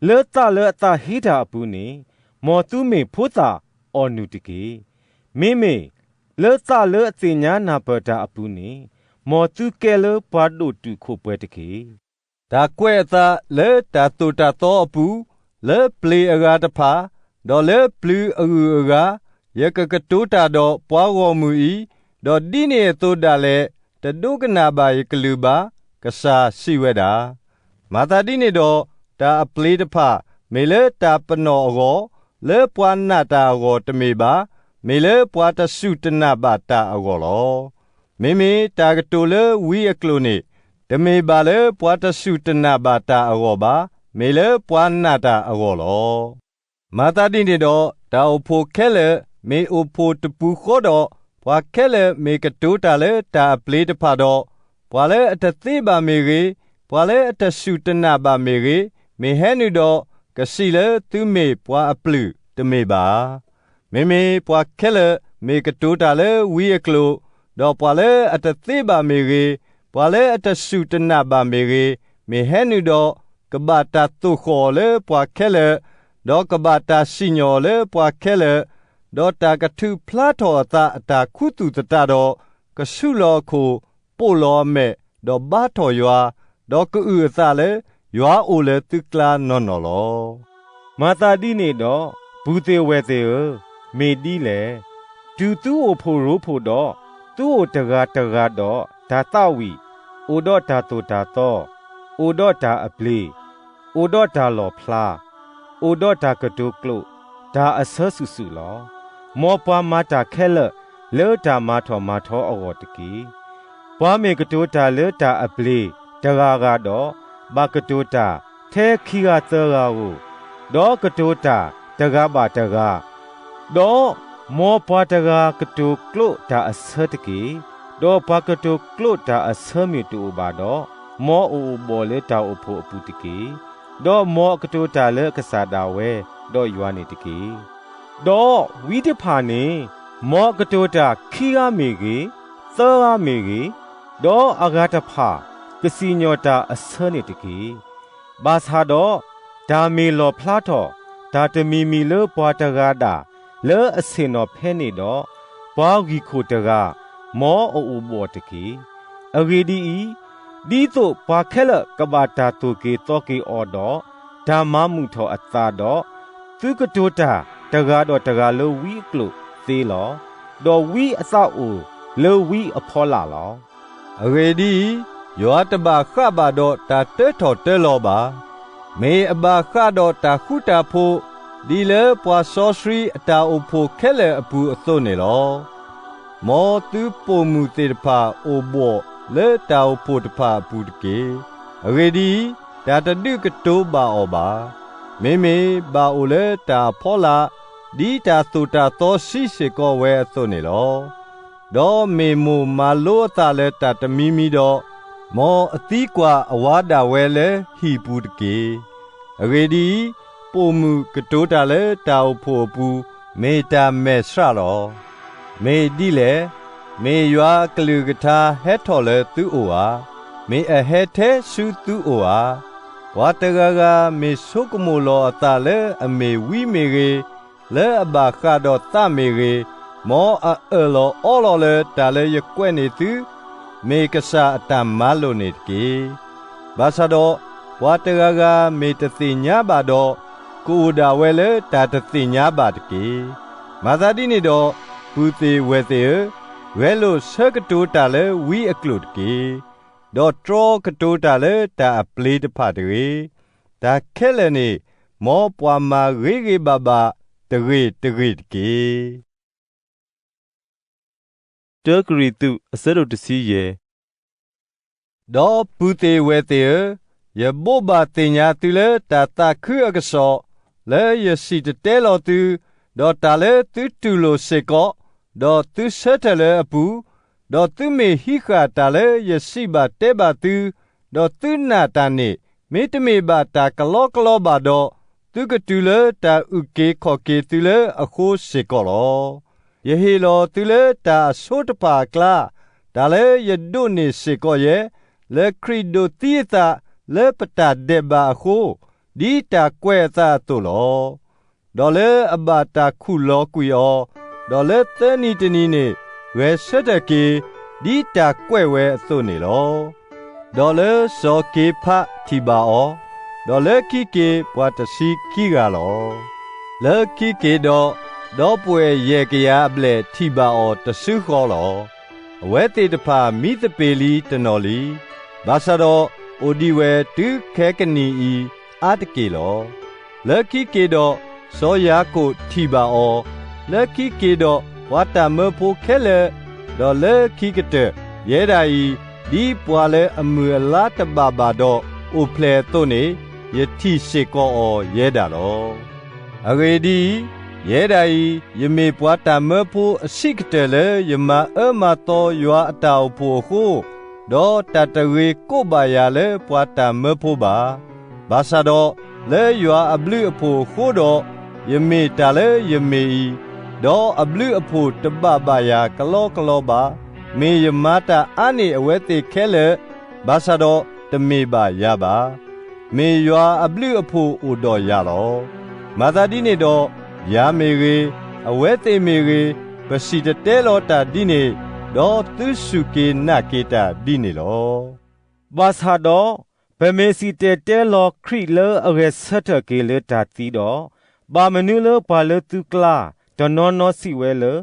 လၢသးလၢအသးဟ့တၢ်အပူၤန့ၣ်, မ်သုမ့ၢ်ဖိသၣ်အီၣ်နုၢ်တက့ၢ်. မ့မ့ၢ်လၢသးလၢအသ့ၣ်ညါနၢ်ပၢၢ်တၢ်အပူၤန့ၣ်, မ်သုကဲလၢပှၤဒိၣ်တုာ်ခိၣ်ပှဲၤတက့ၢ်. တၢ်ကွဲးအသးလၢတၢ်သိၣ်တၢ်သီအပူၤ, လၢပျ့ၤအဂၤတဖၣ်, ဒီးလၢပျုၤအဂုၤအဂၤ, ယကကတိၤတၢ်ဒီးပှၤဂီၢ်မုၢ်အံၤ, ဒီးဒ်န့ၣ်အသိးဒၣ်လဲာ်, တဒိကနၣ်ဘၣ်ယကလုၢ်ဘၣ်, ကစၢ်စံးဝဲဒၣ်. မၤသးဒ်န့ၣ်ဒီး, တၢ်အပျ့ၤတဖၣ်, မ့ၢ်လၢတၢ်ပနီၣ်အဂီၢ်, လၢပှၤနာ်တၢ်အဂီၢ်တမ့ၢ်ဘၣ်, မ့ၢ်လၢပှၤတစူၢ်တနာ်ဘၣ်တၢ်အဂီၢ်လီၤ. မ့မ့ၢ်တၢ်ကတိၤလၢဝံအကျိာ်န့ၣ်, တမ့ၢ်ဘၣ်လၢပှၤတစူၢ်တနာ်ဘၣ်တၢ်အဂီၢ်ဘၣ်, မ့ၢ်လၢပှၤနာ်တၢ်အဂီၢ်လီၤ. မၤသးဒ်န့ၣ်ဒီး, တၢ်အိၣ်ဖှိၣ်ခဲလၢာ်, မ့ၢ်အိၣ်ဖှိၣ်တပူၤဃီဒီး, ပှၤခဲလၢာ်မ့ၢ်ကတိၤတၢ်လၢတၢ်အပျ့ၤတဖၣ်ဒီး, ပှၤလၢအတသ့ဘၣ်မ့ၢ်ဂ့ၤ, ပှၤလၢအတစူၢ်တနာ်ဘၣ်မ့ၢ်ဂ့ၤ, မ့ၢ်ဟဲနုာ်ဒီး, ကစံးလၢသုမ့ၢ်ပှၤအပျုၢ်တမ့ၢ်ဘၣ်ဧါ. မ့မ့ၢ်ပှၤခဲလၢာ်မ့ၢ်ကတိၤတၢ်လၢဝံအကျိာ်, ဒီးပှၤလၢအတသ့ဘၣ်မ့ၢ်ဂ့ၤ, ပှၤလၢအတစူၢ်တနာ်ဘၣ်မ့ၢ်ဂ့ၤ, မ့ၢ်ဟဲနုာ်ဒီး, ကဘၣ်တၢ်သိၣ်ဃီၣ်အီၤလၢပှၤခဲလၢာ်, ဒီးကဘၣ်တၢ်စံၣ်ညီၣ်အီၤလၢပှၤခဲလၢာ်, ဒီးတၢ်ကထုးဖျါထီၣ်အသးအတၢ်ခူသူၣ်သတးဒီး, ကဆူၣ်လီၤအခိၣ်, ပိာ်လီၤအမဲာ်, ဒီးဘါထီၣ်ယွၤ, ဒီးကအုၣ်အသးလၢယွၤအိၣ်လၢသုကျါနီၢ်နီၢ်လီၤ. မၤသးဒ်န့ၣ်ဒီး, ပုၢ်သ့ၣ်ဝဲၢ်သ့ၣ်ဧၢ, မ့ၢ်ဒ်လဲၣ်. တုၤသုအိၣ်ဖှိၣ်ရိဖှိၣ်ဒီး, သုအိၣ်တဂၤတဂၤဒီးတၢ်သးဝံၣ်, အိၣ်ဒီးတၢ်သိၣ်တၢ်သီ, အိၣ်ဒီးတၢ်အပျ့ၤ, အိၣ်ဒီးတၢ်လီၣ်ဖျါ, အိၣ်ဒီးတၢ်ကတိၤကျိာ်, တၢ်အဆၢစုာ်စုာ်လီၤ. မ်ပှၤမၤတၢ်ခဲလၢာ်လၢတၢ်မၤထီၣ်မၤထီအဂီၢ်တက့ၢ်. ပှၤမ့ၢ်ကတိၤတၢ်လၢတၢ်အပျ့ၤတဂၤဂၤဒီး, ဘၣ်ကတိၤတၢ်ထဲခံဂၤသၢဂၤဧိၤ, ဒီးကတိၤတၢ်တဂၤဘၣ်တဂၤ, ဒီးမ်ပှၤတဂၤကတိၤကျိာ်တၢ်အဆၢတက့ၢ်. ဒီးပှၤကတိၤကျိာ်တၢ်အဆၢမ့ၢ်တအိၣ်ဘၣ်ဒီး, မ်အအိၣ်ဘှီၣ်လၢတၢ်အိၣ်ဖှိၣ်အပူၤတက့ၢ်. ဒီးမ်အကတိၤတၢ်လၢကစၢ်ဒၣ်ဝဲ, ဒီးယွၤန့ၣ်တက့ၢ်. ဒီးဝံတဖၣ်န့ၣ်, မ်အကတိၤတၢ်ခံဂၤမ့ၢ်ဂ့ၤ, သၢဂၤမ့ၢ်ဂ့ၤ, ဒီးအဂၤတဖၣ်ကစံၣ်ညီၣ်တၢ်အဆၢန့ၣ်တက့ၢ်. ဘၣ်ဆၣ်ဒီး, တၢ်မ့ၢ်လီၣ်ဖျါထီၣ်တၢ်တမံၤမံၤလၢပှၤတဂၤဒၣ်လၢအဆ့ၣ်နီၤဖဲန့ၣ်ဒီး, ပှၤဂံၢ်ခိၣ်တဂၤ, မ်အအိၣ်ဘှီၣ်တက့ၢ်. အဂ့ၢ်ဒ်အံၤ, ဒ်သိးပှၤခဲလၢာ်ကဘၣ်တၢ်သိၣ်က့ၤသီက့ၤအီၤဒီး, တၢ်မၤမုာ်ထီၣ်အသးဒီး, သုကတိၤတၢ်တဂၤဒီးတဂၤလၢဝံအကျိာ်သ့လီၤ. ဒီးဝံအသးအိၣ်လၢဝံအဖီလာ်လီၤ. အဂ့ၢ်ဒ်အံၤ, ယွၤတဘၣ်ဃးဘၣ်ဒီးတၢ်တၢထီၣ်တၢလီၤဘၣ်. မ့ၢ်အဘၣ်ဃးဒီးတၢ်ဃူတၢ်ဖိး, ဒ်လၢပှၤစီဆှံအတၢ်အိၣ်ဖှိၣ်ခဲလၢာ်အပူၤအသိးန့ၣ်လီၤ. မ်သုပိာ်မုၣ်သ့ၣ်တဖၣ်အိၣ်ဘှီၣ်လၢတၢ်အိၣ်ဖှိၣ်တဖၣ်အပူၤတက့ၢ်. အဂ့ၢ်ဒ်အံၤ, တၢ်တဒုးကတိၤဘၣ်အီၤဘၣ်. မ့မ့ၢ်ဘၣ်အိၣ်လၢတၢ်အဖီလာ်, ဒ်တၢ်သိၣ်တၢ်သီဆံးစ့ၢ်ကီးဝဲအသိးန့ၣ်လီၤ. ဒီးမ့ၢ်မိၢ်မၤလိအသးလၢတၢ်တမံၤမံၤဒီး, မ်အသံကွၢ်အဝၤဒၣ်ဝဲလၢဟံၣ်ပူၤတက့ၢ်. အဂ့ၢ်ဒ်အံၤ, ပိာ်မုၣ်ကတိၤတၢ်လၢတၢ်အိၣ်ဖှိၣ်အပူၤ, မ့ၢ်တၢ်မဲာ်ဆှးလီၤ. မ့ၢ်ဒ်လဲၣ်. မ့ၢ်ယွၤအကလုၢ်ကထါဟဲထီၣ်လၢသုအိၣ်ဧါ. မ့ၢ်အဟဲထဲဆူသုအိၣ်ဧါ. ပှၤတဂၤဂၤမ့ၢ်ဆိကမိၣ်လီၤအသးလၢအမ့ၢ်ဝံမ့ၢ်ဂ့ၤ, လၢအဘၣ်ဃးဒီးသးမ့ၢ်ဂ့ၤ, မ်အအၢၣ်လီၤအီလီၤလၢတၢ်လၢယကွဲးန့ၢ်သု, မ့ၢ်ကစၢ်အတၢ်မၤလိာ်န့ၣ်တက့ၢ်. ဘၣ်ဆၣ်ဒီး, ပှၤတဂၤဂၤမ့ၢ်တသ့ၣ်ညါဘၣ်ဒီး, ကအိၣ်ဒၣ်ဝဲလၢတၢ်တသ့ၣ်ညါဘၣ်တက့ၢ်. မၤသးဒ်န့ၣ်ဒီး, ပုၢ်သ့ၣ်ဝဲၢ်သ့ၣ်ဧၢ, ဂဲၤလိာ်ဆၢကတိၤတၢ်လၢဝံအကျိာ်တက့ၢ်. ဒီးတြီကတိၤတၢ်လၢတၢ်အပျ့ၤတဖၣ်တဂ့ၤ. တၢ်ခဲလၢာ်န့ၣ် မ်ပှၤမၤဂ့ၤဂ့ၤဘၣ်ဘၣ်တဂ့ၤတဂ့ၤတက့ၢ်. တၢကရံၣ်သူး အဆၢဒိၣ်တဆံယဲၢ်. ဒီပုၢ်သ့ၣ်ဝဲၢ်သ့ၣ်ဧၢ, ယဘိးဘၣ်သ့ၣ်ညါသုလၢတၢ်သးခုအကစီၣ်, လၢယစံၣ်တဲၤတဲလီၤသု, ဒီးတၢ်လၢသုတူၢ်လိာ်စ့ၢ်ကီး, ဒီးသုဆၢထၢၣ်လၢအပူၤ, ဒီးသုမ့ၢ်ဟံးဃာ်တၢ်လၢယစံးဘၣ်တဲဘၣ်သု, ဒီးသုနာ်တၢ်န့ၣ် မ့တမ့ၢ်ဘၣ်တၢ်ကလီကလီဘၣ်ဒီး, သုကတုၤလၢတၢ်အုၣ်က့ၤခီၣ်က့ၤသုလၢအဃိစ့ၢ်ကီးလီၤ. ယဟ့ၣ်လီၤသုလၢတၢ်အဆိတဖၣ်အကျါ, တၢ်လၢယဒိးန့ၢ်စ့ၢ်ကီးယဲ, လၢခရံာ်ဒိးသံအသးလၢပတၢ်ဒဲးဘးအဃိ, ဒ်တၢ်ကွဲးအသးအသိးလီၤ. ဒီးလၢအဘၣ်တၢ်ခူၣ်လီၤကွံာ်အီၤ, ဒီးလၢသၢနံၤတနံၤန့ၣ် ဂဲၤဆၢထၢၣ်က့ၤ, ဒ်တၢ်ကွဲးဝဲအသိးန့ၣ်လီၤ. ဒီးလၢစီၤက့ၤဖးထံၣ်ဘၣ်အီၤ, ဒီးလၢခံက့ၤပှၤတဆံခံဂၤလီၤ. လၢခံက့ၤဒီး, ဒီပုၢ်ဝဲၢ်ယဲၢ်ကယၤအဘျဲၣ်ထံၣ်ဘၣ်အီၤတစုဃီလီၤ. အဝဲသ့ၣ်တဖၣ်မံသပ့ၤလံတနီၤလံ, ဘၣ်ဆၣ်ဒီးအိၣ်ဒံးဝဲတုၤခဲကနံၣ်အံၤအါတက့ၢ်လီၤ. လၢခံက့ၤဒီး, စီၤယၤကိာ်ထံၣ်ဘၣ်အီၤ, လၢခံက့ၤဒီးပှၤတၢ်မၢဖိခဲလၢာ်, ဒီးလၢခံကတၢၢ်ယဲဒၣ်အံၤ, ဒ်ပှၤလၢအမုၢ်အလါတဘၣ်ဘၣ်ဒီးအိၣ်ဖျဲၣ်အသိးန့ၣ်, ယထံၣ်စ့ၢ်ကီးအီၤယဲဒၣ်လီၤ. အဂ့ၢ်ဒ်အံၤ, ယဲဒၣ်အံၤ, ယမ့ၢ်ပှၤတၢ်မၢဖိအဆံးကတၢၢ်လၢယမၤအၢမၤသီယွၤအတၢ်အိၣ်ဖှိၣ်အဃိ, ဒီးတၢ်တဂ့ၤကိးဘၣ်ယၤလၢပှၤတၢ်မၢဖိဘၣ်. ဘၣ်ဆၣ်ဒီးလၢယွၤအဘျုးအဖှိၣ်အဃိဒီး, ယမ့ၢ်တၢ်လၢယမ့ၢ်အံၤ, ဒီးအဘျုးအဖှိၣ်တဘၣ်ဘၣ်ယၤကလီကလီဘၣ်. မ့ၢ်ယမၤတၢ်အါန့ၢ်အဝဲသ့ၣ်ခဲလၢာ်, ဘၣ်ဆၣ်ဒီးတမ့ၢ်ဘၣ်ယၤဘၣ်. မ့ၢ်ယွၤအဘျုးအဖှိၣ်အိၣ်ဒီးယၤလီၤ. မၤသးဒ်န့ၣ်ဒီး, ယၤမ့ၢ်ဂ့ၤ, အဝဲသ့ၣ်မ့ၢ်ဂ့ၤ, ပစံၣ်တဲၤတဲလီၤတၢ်ဒ်န့ၣ်, ဒီးသုစူၢ်က့ၤနာ်က့ၤတၢ်ဒ်န့ၣ်လီၤ. ဘၣ်ဆၣ်ဒီး, ပမ့ၢ်စံၣ်တဲၤတဲလီၤခရံာ်လၢအဂဲၤဆၢထၢၣ်က့ၤလၢတၢ်သံဒီး, ဘၣ်မနုၤလၢပှၤလၢသုကျါတနီၤနီၤစံးဝဲလၢ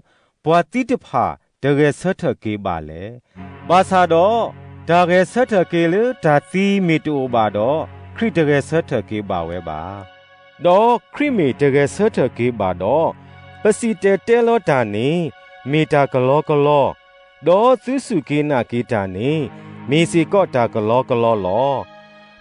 ပှၤသံတဖၣ်တဂဲၤဆၢထၢၣ်က့ၤဘၣ်လဲၣ်. ဘၣ်ဆၣ်ဒီး, တၢ်ဂဲၤဆၢထၢၣ်က့ၤလၢတၢ်သံမ့ၢ်တအိၣ်ဘၣ်ဒီး, ခရံာ်တဂဲၤဆၢထၢၣ်က့ၤဘၣ်ဝဲဘၣ်. ဒီးခရံာ်မ့ၢ်တဂဲၤဆၢထၢၣ်က့ၤဘၣ်ဒီး, ပစံၣ်တဲၤတဲလီၤတၢ်န့ၣ် မ့ၢ်တၢ်ကလီကလီ, ဒီးသုစူၢ်က့ၤနာ်က့ၤတၢ်န့ၣ် မ့ၢ်စ့ၢ်ကီးတၢ်ကလီကလီလီၤ.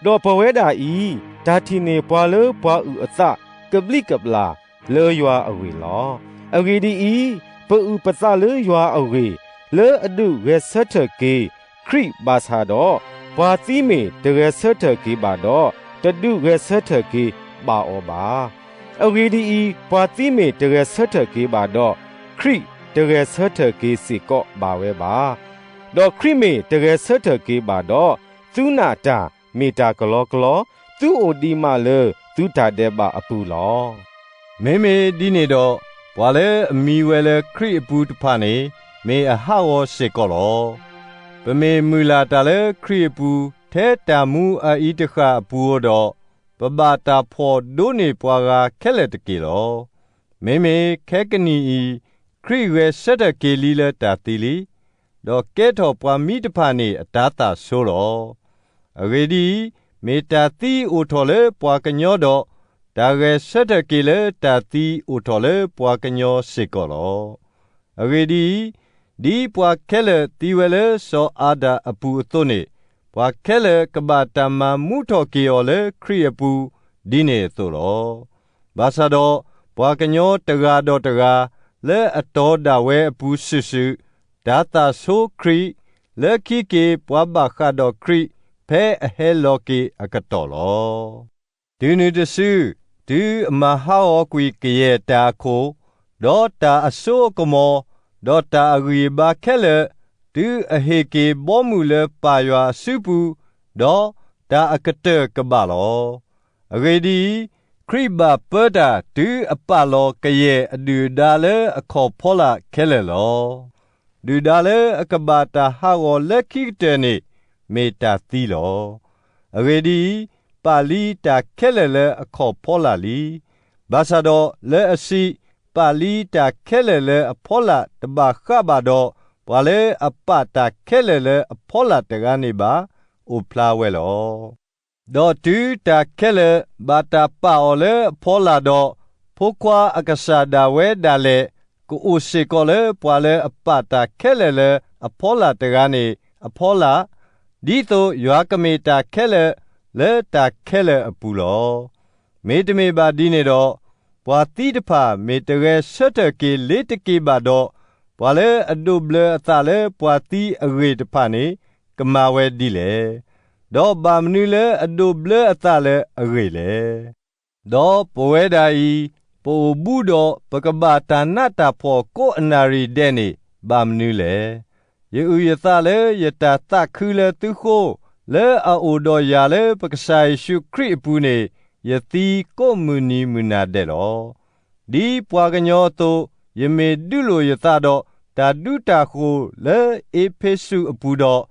ဒီးပဝဲဒၣ်အံၤ, တၢ်ထံၣ်န့ၢ်ပှၤလၢပှၤအုၣ်အသးကဘျံးကဘျၣ်လၢယွၤအဂ့ၢ်လီၤ. အဂ့ၢ်ဒ်အံၤ, ပအုၣ်ပသးလၢယွၤအဂ့ၢ်, လၢအဒုးဂဲၤဆၢထၢၣ်က့ၤခရံာ်ဘၣ်ဆၣ်ဒီး, ပှၤသံမ့ၢ်တဂဲၤဆၢထၢၣ်က့ၤဘၣ်ဒီး, တဒုးဂဲၤဆၢထၢၣ်က့ၤဘၣ်အီၤဘၣ်. အဂ့ၢ်ဒ်အံၤ, ပှၤသံမ့ၢ်တဂဲၤဆၢထၢၣ်က့ၤဘၣ်ဒီး, ခရံာ်တဂဲၤဆၢထၢၣ်က့ၤစ့ၢ်ကီးဘၣ်ဝဲဘၣ်. ဒီးခရံာ်မ့ၢ်တဂဲၤဆၢထၢၣ်က့ၤဘၣ်ဒီး, သုနာ်တၢ်မ့ၢ်တၢ်ကလီကလီ, သုအိၣ်ဒံးမးလၢသုတၢ်ဒဲးဘးအပူၤလီၤ. မ့မ့ၢ်ဒ်န့ၣ်ဒီး, ပှၤလၢအမံဝဲလၢခရံာ်အပူၤတဖၣ်န့ၣ်, မ့ၢ်အဟးဂီၤစ့ၢ်ကီးလီၤ. ပမ့ၢ်မုၢ်လၢ်တၢ်လၢခရံာ်အပူၤ ထဲတၢ်မူအအံၤတဃၣ်အပူၤဧိၤဒီး, ပဘၣ်တၢ်ဖှီၣ်ဒိးန့ၢ်ပှၤဂၤခဲလၢာ်တက့ၢ်လီၤ. မ့မ့ၢ်ခဲကနံၣ်အံၤ, ခရံာ်ဂဲၤဆၢထၢၣ်က့ၤလံလၢတၢ်သံလံ, ဒီးကဲထီၣ်ပှၤမံတဖၣ်န့ၣ်အတၤသၣ်ဆိလီၤ. အဂ့ၢ်ဒ်အံၤ, မ့ၢ်တၢ်သံအိၣ်ထီၣ်လၢပှၤကညီဒီး, တၢ်ဂဲၤဆၢထၢၣ်က့ၤလၢတၢ်သံအိၣ်ထီၣ်လၢပှၤကညီစ့ၢ်ကီးလီၤ. အဂ့ၢ်ဒ်အံၤ, ဒ်ပှၤခဲလၢာ်သံဝဲလၢစီၤအၤဒၣ်အပူၤအသိးန့ၣ်, ပှၤခဲလၢာ်ကဘၣ်တၢ်မၤမူထီၣ်က့ၤအီၤလၢခရံာ်အပူၤ, ဒ်န့ၣ်အသိးလီၤ. ဘၣ်ဆၣ်ဒီး, ပှၤကညီတဂၤဒီးတဂၤ, လၢအတီဒၣ်ဝဲအပူၤစုာ်စုာ်, တၤသၣ်ဆိခရံာ်, လၢခံက့ၤပှၤဘၣ်ဃးဒီးခရံာ်, ဖဲအဟဲလီၤက့ၤအကတီၢ်လီၤ. တုၤနုၤတစု, တုၤအမၤဟးဂီၤကွံာ်ကယဲၢ်တၢ်အခိၣ်, ဒီးတၢ်အစိအကမီၤ, ဒီးတၢ်အဂံၢ်အဘါခဲလၢာ်, တုၤအဟ့ၣ်က့ၤဘီမုၢ်လၢပၢ်ယွၤအစုပူၤ, ဒီးတၢ်အကတၢၢ်ကဘၣ်လီၤ. အဂ့ၢ်ဒ်အံၤ, ခရံာ်ဘၣ်ပၢတၢ်တုၤအပာ်လီၤကယဲၢ်အဒုၣ်အဒါလၢအခီၣ်ဖီလာ်ခဲလၢာ်လီၤ. ဒုၣ်ဒါလၢအကဘၣ်တၢ်ဟးဂီၤလၢခံကတၢၢ်န့ၣ်, မ့ၢ်တၢ်သံလီၤ. အဂ့ၢ်ဒ်အံၤ, ပာ်လံတၢ်ခဲလၢာ်လၢအခီၣ်ဖီလာ်လံ. ဘၣ်ဆၣ်ဒီးလၢအစံး, ပာ်လံတၢ်ခဲလၢာ်လၢအဖီလာ်တဘၣ်ဃးဘၣ်ဒီး, ပှၤလၢအပာ်တၢ်ခဲလၢာ်လၢအဖီလာ်တဂၤန့ၣ်ဘၣ်. တၢ်လၢအအိၣ်ဖျါဝဲလီၤ. ဒီးတုၤတၢ်ခဲလၢာ်ဘၣ်တၢ်ပာ်အီၤလၢအဖီလာ်ဒီး, ဖိခွါအကစၢ်ဒၣ်ဝဲဒၣ်လဲာ် ကအိၣ်စ့ၢ်ကီးလၢပှၤလၢအပာ်တၢ်ခဲလၢာ်လၢအဖီလာ်တဂၤန့ၣ်အဖီလာ်, ဒ်သိးယွၤကမ့ၢ်တၢ်ခဲလၢာ်လၢတၢ်ခဲလၢာ်အပူၤလီၤ. မ့တမ့ၢ်ဘၣ်ဒ်န့ၣ်ဒီး, ပှၤသံတဖၣ်မ့ၢ်တဂဲၤဆၢထၢၣ်က့ၤလ့ၤတက့ၤဘၣ်ဒီး, ပှၤလၢအဒိးဘျၢအသးလၢပှၤသံအဂ့ၢ်တဖၣ်န့ၣ် ကမၤဝဲဒ်လဲၣ်. ဒီးဘၣ်မနုၤလၢအဒိးဘျၢအသးလၢအဂ့ၢ်လဲၣ်. ဒီးပဝဲဒၣ်အံၤ, ပအိၣ်ဘူးဒီး ပကဘၣ်တၢ်နးတၢ်ဖှီၣ်ကိးအနၣ်ရံၣ်ဒဲးန့ၣ် ဘၣ်မနုၤလဲၣ်. ယအုၣ်ယသးလၢယတၢ်သးခုလၢသုဃိ, လၢအအိၣ်ဒီးယၤလၢပကစၢ်ယ့ၣ်ၡူးခရံာ်အပူၤန့ၣ် ယသံကိးမုၢ်နံၤမုၢ်နၤဒဲးလီၤ. ဒ်ပှၤကညီအသိး, ယမ့ၢ်ဒုးလိာ်ယသးဒီးတၢ်ဒူတၢ်ဃိၤလၢအ့းဖ့းစူးအပူၤဒီး,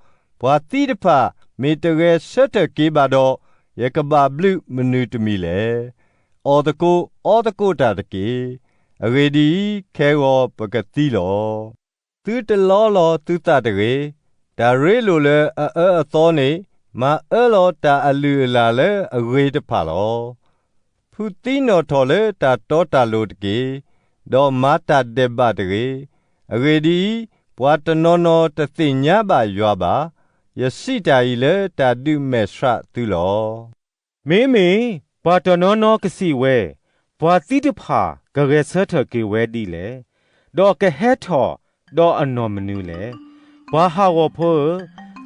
ပှၤသံတဖၣ်မ့ၢ်တဂဲၤဆၢထၢၣ်က့ၤဘၣ်ဒီး, ယကဘၣ်ဘျုးမနုၤတမံၤလဲၣ်. အီၣ်သကိးအီသကိးတၢ်တက့ၢ်. အဂ့ၢ်ဒ်အံၤ, ခဲဂီၤပကသံလီၤ. သုတလီလီၤသုသးတဂ့ၤ. တၢ်ရ့လိာ်လၢအအၢအသီန့ၣ်, မၤအၢလီၤတၢ်အလုၢ်အလၢ်လၢအဂ့ၤတဖၣ်လီၤ. ဖုးသံနီၣ်ထီၣ်လၢတၢ်တီတၢ်လိၤတက့ၢ်, ဒီးမၤတၢ်ဒဲးဘးတဂ့ၤ. အဂ့ၢ်ဒ်အံၤ, ပှၤတနီၤနီၤတသ့ၣ်ညါဘၣ်ယွၤဘၣ်. ယစံးတၢ်အံၤလၢတၢ်ဒုးမဲာ်ဆှးသုလီၤ. မ့မ့ၢ်ပှၤတနီၤနီၤကစံးဝဲ, ပှၤသံတဖၣ်ကဂဲၤဆၢထၢၣ်က့ၤဝဲဒ်လဲၣ်, ဒီးကဟဲထီၣ်ဒီးအနီၢ်မနုၤလဲၣ်. ပှၤဟးဂီၤဖိဧၢ,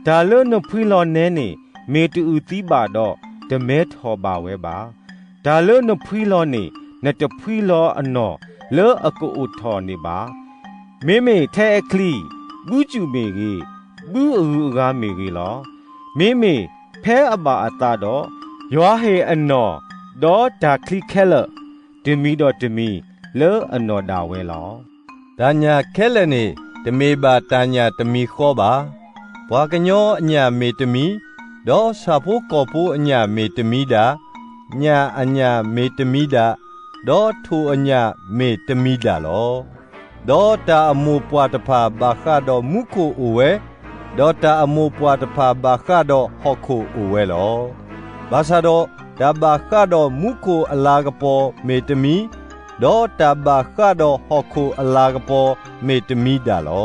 တၢ်လၢနဖှံလီၤနဲန့ၣ် မ့ၢ်တအုၣ်သံဘၣ်ဒီးတမဲထီၣ်ဘၣ်ဝဲဘၣ်. တၢ်လၢနဖှံလီၤန့ၣ် နတဖှံလီၤအနီၢ်လၢအကအိၣ်ထီၣ်န့ၣ်ဘၣ်. မ့မ့ၢ်ထဲအချံ, ဘုစူၣ်မ့ၢ်ဂ့ၤ, ဘုအဂုၤအဂၤမ့ၢ်ဂ့ၤလီၤ. မ့မ့ၢ်ဖဲအဘၣ်အသးဒီး, ယွၤဟ့ၣ်အနီၢ်ဒီးတၢ်ချံခဲလၢာ်, တမံၤဒီးတမံၤလၢအနီၢ်ဒၣ်ဝဲလီၤ. တၢ်ညၣ်ခဲလၢာ်န့ၣ် တမ့ၢ်ဘၣ်တၢ်ညၣ်တမံၤဃီဘၣ်. ပှၤကညီအညၣ်မ့ၢ်တမံၤ, ဒီးဆၣ်ဖိကီၢ်ဖိအညၣ်မ့ၢ်တမံၤဒၣ်, ညၣ်အညၣ်မ့ၢ်တမံၤဒၣ်, ဒီးထိၣ်အညၣ်မ့ၢ်တမံၤဒၣ်လီၤ. ဒီးတၢ်အမိၢ်ပှၢ်တဖၣ်ဘၣ်ဃးဒီးမူခိၣ်အိၣ်ဝဲ, ဒီးတၢ်အမိၢ်ပှၢ်တဖၣ်ဘၣ်ဃးဒီးဟီၣ်ခိၣ်အိၣ်ဝဲလီၤ. ဘၣ်ဆၣ်ဒီးတၢ်ဘၣ်ဃးဒီးမူခိၣ်အလၤကပီၤမ့ၢ်တမံၤ, ဒီးတၢ်ဘၣ်ဃးဒီးဟီၣ်ခိၣ်အလၤကပီၤမ့ၢ်တမံၤဒၣ်လီ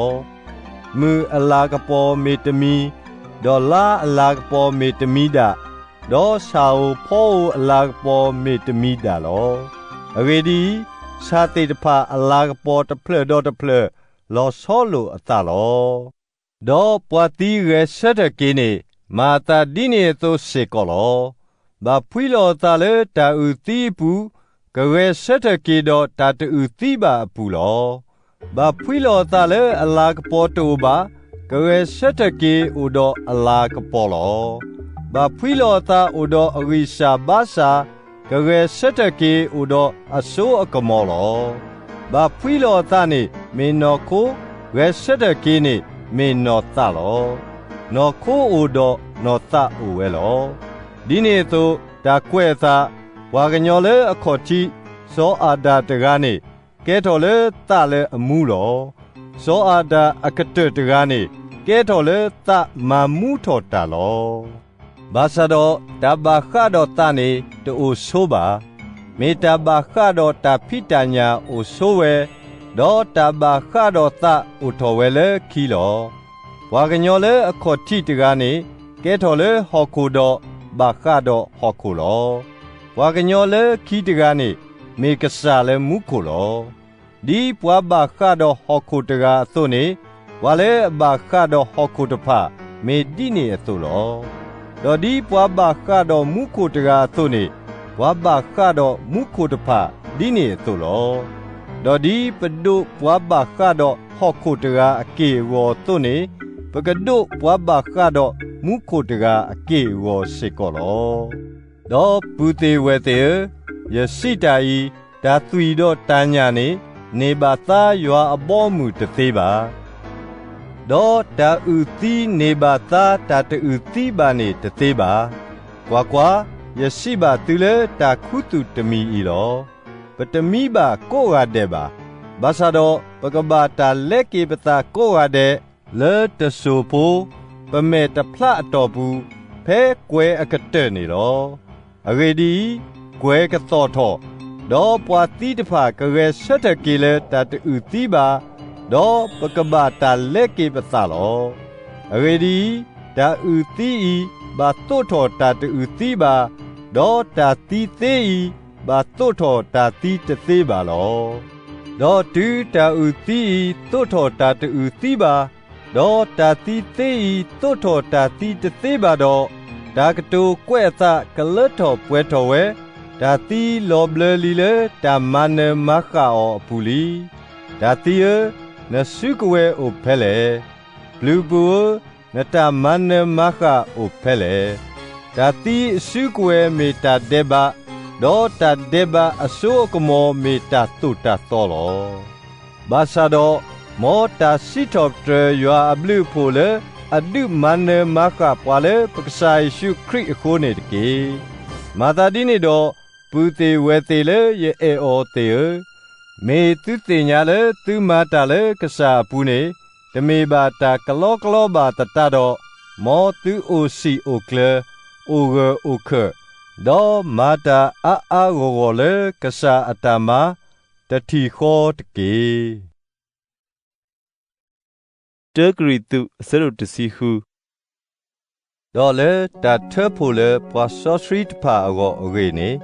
ၤ. မုၢ်အလၤကပီၤမ့ၢ်တမံၤ, ဒီးလါအလၤကပီၤမ့ၢ်တမံၤဒၣ်, ဒီးဆၣ်ဧိၤဖီဧိၤအလၤကပီၤမ့ၢ်တမံၤဒၣ်လီၤ. အဂ့ၢ်ဒ်အံၤ, ဆၣ်သ့ၣ်တဖၣ်အလၤကပီၤတဖျၢၣ်ဒီးတဖျၢၣ် လီၤဆီလိာ်အသးလီၤ. ဒီးပှၤသံဂဲၤဆၢထၢၣ်က့ၤန့ၣ် မၤအသးဒ်န့ၣ်အသိးစ့ၢ်ကီးလီၤ. ဘၣ်ဖှံလီၤအသးလၢတၢ်အုၣ်သံအပူၤ, ကဂဲၤဆၢထၢၣ်က့ၤဒီးတၢ်တအုၣ်သံဘၣ်အပူၤလီၤ. ဘၣ်ဖှံလီၤအသးလၢအလၤကပီၤတအိၣ်ဘၣ်, ကဂဲၤဆၢထၢၣ်က့ၤအိၣ်ဒီးအလၤကပီၤလီၤ. ဘၣ်ဖှံလီၤအသးအိၣ်ဒီးအဂံၢ်စၢ်ဘါစၢ်, ကဂဲၤဆၢထၢၣ်က့ၤအိၣ်ဒီးအစိအကမီၤလီၤ. ဘၣ်ဖှံလီၤအသးန့ၣ်မ့ၢ်နီၢ်ခိ, ဂဲၤဆၢထၢၣ်က့ၤန့ၣ်မ့ၢ်နီၢ်သးလီၤ. နီၢ်ခိအိၣ်ဒီးနီၢ်သးအိၣ်ဝဲလီၤ. ဒ်န့ၣ်အသိးတၢ်ကွဲးအသး, ပှၤကညီလၢအခီၣ်ထံး စီၤအၤဒၣ်တဂၤန့ၣ် ကဲထီၣ်လၢသးလၢအမူလီၤ. စီၤအၤဒၣ်အကတၢၢ်တဂၤန့ၣ် ကဲထီၣ်လၢသးမၤမူထီၣ်တၢ်လီၤ. ဘၣ်ဆၣ်ဒီးတၢ်ဘၣ်ဃးဒီးသးန့ၣ်တအိၣ်ဆိဘၣ်. မ့ၢ်တၢ်ဘၣ်ဃးဒီးတၢ်ဖံးတၢ်ညၣ်အိၣ်ဆိဝဲ, ဒီးတၢ်ဘၣ်ဃးဒီးသးအိၣ်ထီၣ်ဝဲလၢခံလီၤ. ပှၤကညီလၢအခီၣ်ထံးတဂၤန့ၣ် ကဲထီၣ်လၢဟီၣ်ခိၣ်ဒီးဘၣ်ဃးဒီးဟီၣ်ခိၣ်လီၤ. ပှၤကညီလၢခံတဂၤန့ၣ် မ့ၢ်ကစၢ်လၢမူခိၣ်လီၤ. ဒ်ပှၤဘၣ်ဃးဒီးဟီၣ်ခိၣ်တဂၤအသိးန့ၣ်, ပှၤလၢအဘၣ်ဃးဒီးဟီၣ်ခိၣ်တဖၣ် မ့ၢ်ဒ်န့ၣ်အသိးလီၤ. ဒီးဒ်ပှၤဘၣ်ဃးဒီးမူခိၣ်တဂၤအသိးန့ၣ်, ပှၤဘၣ်ဃးဒီးမူခိၣ်တဖၣ်ဒ်န့ၣ်အသိးလီၤ. ဒီးဒ်ပဒိးပှၤဘၣ်ဃးဒီးဟီၣ်ခိၣ်တဂၤအက့ၢ်အဂီၤအသိးန့ၣ်, ပကဒိးပှၤဘၣ်ဃးဒီးမူခိၣ်တဂၤအက့ၢ်အဂီၤစ့ၢ်ကီးလီၤ. ဒီးပုၢ်သ့ၣ်ဝဲၢ်သ့ၣ်ဧၢ, ယစံးတၢ်အံၤ, တၢ်သွံၣ်ဒီးတၢ်ညၣ်န့ၣ် န့ၢ်ဘၣ်သါယွၤအဘီအမုၢ်တသ့ဘၣ်. ဒီးတၢ်အုၣ်သံန့ၢ်ဘၣ်သါတၢ်တအုၣ်သံဘၣ်န့ၣ်တသ့ဘၣ်. ကွၢ်ကွၢ်, ယစံးဘၣ်သုလၢတၢ်ခူသူၣ်တမံၤအံၤလီၤ. ပတမံဘၣ်ကိးဂၤဒဲးဘၣ်. ဘၣ်ဆၣ်ဒီးပကဘၣ်တၢ်လဲက့ၤပသးကိးဂၤဒဲး လၢတစိၤဖိ, ပမဲာ်တဖျါအတီၢ်ပူၤ, ဖဲကွဲၤအကတၢၢ်န့ၣ်လီၤ. အဂ့ၢ်ဒ်အံၤ, ကွဲၤကသီၣ်ထီၣ်, ဒီးပှၤသံတဖၣ်ကဂဲၤဆၢထၢၣ်က့ၤလၢတၢ်တအုၣ်သံဘၣ်, ဒီးပကဘၣ်တၢ်လဲက့ၤပသးလီၤ. အဂ့ၢ်ဒ်အံၤ, တၢ်အုၣ်သံအံၤဘၣ်သိးထီၣ်တၢ်တအုၣ်သံဘၣ်, ဒီးတၢ်သံသ့အံၤ ဘၣ်သိးထီၣ်တၢ်သံတသ့ဘၣ်လီၤ. ဒီးတုၤတၢ်အုၣ်သံအံၤသိးထီၣ်တၢ်တအုၣ်သံဘၣ်, ဒီးတၢ်သံသ့အံၤသိးထီၣ်တၢ်သံတသ့ဘၣ်ဒီး, တၢ်ကတိၤကွဲးအသးကလၢထီၣ်ပှဲၤထီၣ်ဝဲ, တၢ်သံလီၤဘျၢလံလၢတၢ်မၤနၢၤမၤဃၣ်အီၤအပူၤလံ. တၢ်သံဧၢ, နစုကဝဲၤအိၣ်ဖဲလဲၣ်. ပျုၤပူၤဧၢ, နတၢ်မၤနၢၤမၤဃၣ်အိၣ်ဖဲလဲၣ်. တၢ်သံအစုကဝဲၤမ့ၢ်တၢ်ဒဲးဘး, ဒီးတၢ်ဒဲးဘးအစိအကမီၤမ့ၢ်တၢ်သိၣ်တၢ်သီလီၤ. ဘၣ်ဆၣ်ဒီး, မ်တၢ်စံးထီၣ်ပတြၢၤယွၤအဘျုးအဖှိၣ်လၢအဒုးမၤနၢၤမၤဃၣ်ပှၤလၢပကစၢ်ယ့ၣ်ၡူးခရံာ်အဃိန့ၣ်တက့ၢ်. မၤသးဒ်န့ၣ်ဒီး, ပုၢ်သ့ၣ်ဝဲၢ်သ့ၣ်လၢယအဲၣ်အီၤသ့ၣ်ဧၢ, မ့ၢ်သုသ့ၣ်ညါလၢသုမၤတၢ်လၢကစၢ်အပူၤန့ၣ်, တမ့ၢ်ဘၣ်တၢ်ကလီကလီဘၣ်သတးဒီး, မ်သုအိၣ်စံၣ်အိၣ်ကျၢၤ, အိၣ်ဂၢၢ်အိၣ်ခၢၣ်, ဒီးမၤတၢ်အါအါဂီၢ်ဂီၢ်လၢကစၢ်အတၢ်မၤ, တထံၣ်ဃီတက့ၢ်. တၢကရံၣ်သူး အဆၢဒိၣ်တဆံဃု ဒီးလၢတၢ်ထၢဖှိၣ်လၢပှၤစီဆှံတဖၣ်အဂီၢ်အဂ့ၢ်န့ၣ်,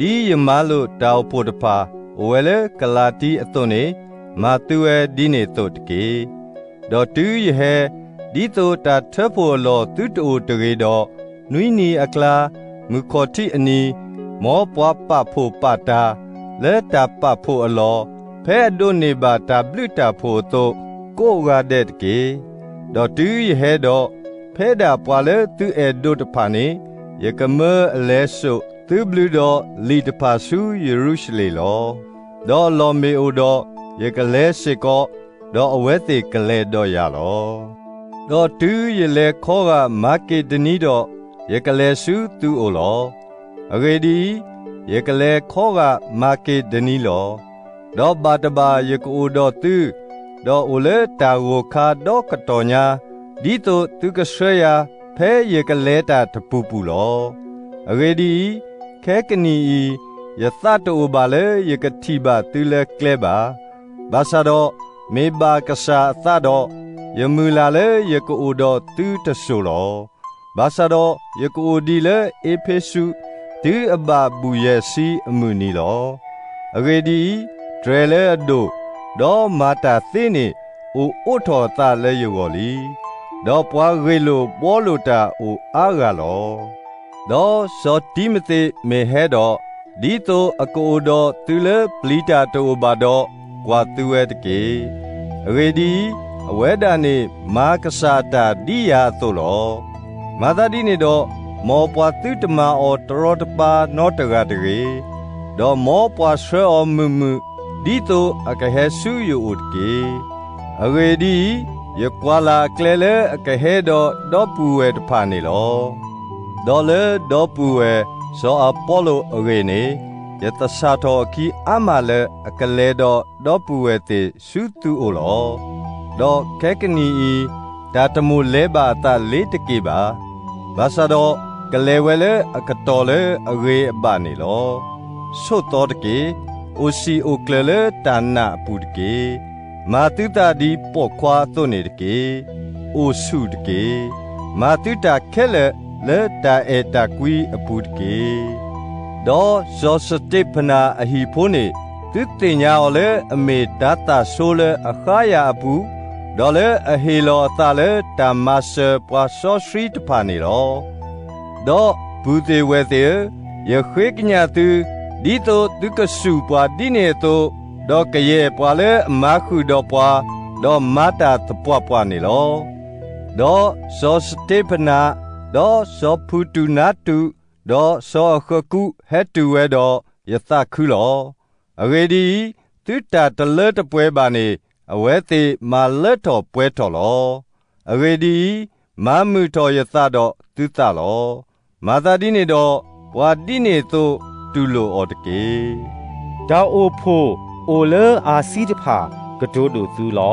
ဒ်ယမၤလိာ်တၢ်အိၣ်ဖှိၣ်တဖၣ်အိၣ်ဝဲလၢကလၤတံအသိးန့ၣ်, မၤသုဝဲဒ်န့ၣ်အသိးတက့ၢ်. ဒီးတုၤယဟဲ, ဒ်သိးတၢ်ထၢဖှိၣ်အလီၢ်သုတအိၣ်တဂ့ၤဒီး, နွံနံၤအကျါ, မုၢ်ခီၣ်ထံးအနံၤ, မ်ပှၤပာ်ဖှိၣ်ပာ်တၢ်, လၢတၢ်ပာ်ဖှိၣ်အလီၢ်, ဖဲအဒိးန့ၢ်ဘၣ်တၢ်ဘျုးတၢ်ဖှိၣ်အသိး, ကိးဂၤဒဲးတက့ၢ်. ဒီးတုၤယဟဲဒီး, ဖဲဒၣ်ပှၤလၢသုအဲၣ်ဒိးတဖၣ်န့ၣ်, ယကမၢအလဲၤစိာ်သုဘျုးဒီးလံာ်တဖၣ်ဆူယရူၤၡလ့ၣ်လီၤ. ဒီးအလီၢ်မ့ၢ်အိၣ်ဒီး, ယကလဲၤစ့ၢ်ကီး, ဒီးအဝဲသ့ၣ်ကလဲၤဒီးယၤလီၤ. ဒီးတုၤယလဲၤခီဂာ်မၤက့းဒနံဒီး, ယကလဲၤဆူသုအိၣ်လီၤ. အဂ့ၢ်ဒ်အံၤ, ယကလဲၤခီဂာ်မၤက့းဒနံလီၤ. ဒီးဘၣ်တဘၣ်ယကအိၣ်ဒီးသု, ဒီးအိၣ်လၢတၢ်ဂိၢ်ခါဒီကတီၢ်ညါ, ဒ်သိးသုကဆှၢယၤဖဲယကလဲၤတၢ်တပူၤပူၤလီၤ. အဂ့ၢ်ဒ်အံၤ, ခဲကနံၣ်အံၤ, ယသးတအိၣ်ဘၣ်လၢယကထံၣ်ဘၣ်သုလၢကျဲဘၣ်. ဘၣ်ဆၣ်ဒီး, မ့ၢ်ဘၣ်ကစၢ်အသးဒီး, ယမုၢ်လၢ်လၢယကအိၣ်ဒီးသုတစိၢ်လီၤ. ဘၣ်ဆၣ်ဒီးယကအိၣ်ဒံးလၢအ့းဖ့းစူး, တုၤအဘၣ်ဘူၣ်ယဲၢ်ဆံအမုၢ်နံၤလီၤ. အဂ့ၢ်ဒ်အံၤ, တြဲၤလၢအဒိၣ်, ဒီးမၤတၢ်သ့န့ၣ်, အိၣ်အိးထီၣ်အသးလၢယဂီၢ်လံ. ဒီးပှၤဂ့ၢ်လိာ်ဘှီလိာ်တၢ်အိၣ်အါဂၤလီၤ. ဒီးစီၤတံၤမသ့းမ့ၢ်ဟဲဒီး, ဒ်သိးအကအိၣ်ဒီးသုလၢပျံၤတၢ်တအိၣ်ဘၣ်ဒီး, ကွၢ်သုဝဲတက့ၢ်. အဂ့ၢ်ဒ်အံၤ, အဝဲဒၣ်န့ၣ်မၤကစၢ်အတၢ်ဒ်ယၤအသိးလီၤ. မၤသးဒ်န့ၣ်ဒီး, မ်ပှၤသုတမၤအီၤတရီတပါနီတဂၤတဂ့ၤ. ဒီးမ်ပှၤဆှၢအီၤမုာ်မုာ်, ဒ်သိးအကဟဲဆူယအိၣ်တက့ၢ်. အဂ့ၢ်ဒ်အံၤ, ယကွၢ်လၢ်အကျဲလၢအကဟဲဒီးဒီပုၢ်ဝဲၢ်တဖၣ်န့ၣ်လီၤ. ဒီးလၢဒီပုၢ်ဝဲၢ်စီၤအပီလိၣ်အဂ့ၢ်န့ၣ်, ယသဆၣ်ထီၣ်အခံအါမးလၢအကလဲၤဒီးဒီပုၢ်ဝဲၢ်သ့ၣ်ဆူသုအိၣ်လီၤ. ဒီးခဲကနံၣ်အံၤ, တၢ်တမိၣ်လဲဘၣ်အသးလ့ၤတက့ၢ်ဘၣ်. ဘၣ်ဆၣ်ဒီးကလဲၤဝဲလၢအကတီၢ်လၢအဂ့ၤအဘၣ်န့ၣ်လီၤ. ဆိးသီတက့ၢ်. အိၣ်စံၣ်အိၣ်ကျၢၤလၢတၢ်နာ်အပူၤတက့ၢ်. မၤသုသးဒ်ပိာ်ခွါအသိးန့ၣ်တက့ၢ်. အိၣ်ဆူၣ်တက့ၢ်. မၤသုတၢ်ခဲလၢာ်လၢတၢ်အဲၣ်တၢ်ကွံအပူၤတက့ၢ်. ဒီးစီၤစတ့းဖနၤအဟံၣ်ဖိန့ၣ်, သုသ့ၣ်ညါအီၤလၢအမ့ၢ်တၤသၣ်ဆိလၢအဃါယၤအပူၤ, ဒီးလၢအဟ့ၣ်လီၤအသးလၢတၢ်မၤစၢၤပှၤစီဆှံတဖၣ်န့ၣ်လီၤ. ဒီးပုၢ်သ့ၣ်ဝဲၢ်သ့ၣ်ဧၢ, ယဃ့ကညးသု, ဒ်သိးသုကစူၢ်ပှၤဒ်န့ၣ်အသိး, ဒီးကယဲၢ်ပှၤလၢအမၤဃုာ်ဒီးပှၤ, ဒီးမၤတၢ်သပှၢ်ပှၢ်န့ၣ်လီၤ. ဒီးစီၤစတ့းဖနၤ, ဒီးစီၤဖူၤတူၣ်နါတူး, ဒီးစီၤအဃၢၤကူးဟဲတုၤဝဲဒီး, ယသးခုလီၤ. အဂ့ၢ်ဒ်အံၤ, သုတၢ်တလၢတပှဲၤဘၣ်န့ၣ်, အဝဲသ့ၣ်မၤလၢထီၣ်ပှဲၤထီၣ်လီၤ. အဂ့ၢ်ဒ်အံၤ, မၤမုာ်ထီၣ်ယသးဒီးသုသးလီၤ. မၤသးဒ်န့ၣ်ဒီး, ပှၤဒ်န့ၣ်အသိးတူၢ်လိာ်အီၤတက့ၢ်. တၢ်အိၣ်ဖှိၣ်အိၣ်လၢအၤစံတဖၣ်ကတိၤဒိၣ်သုလီၤ.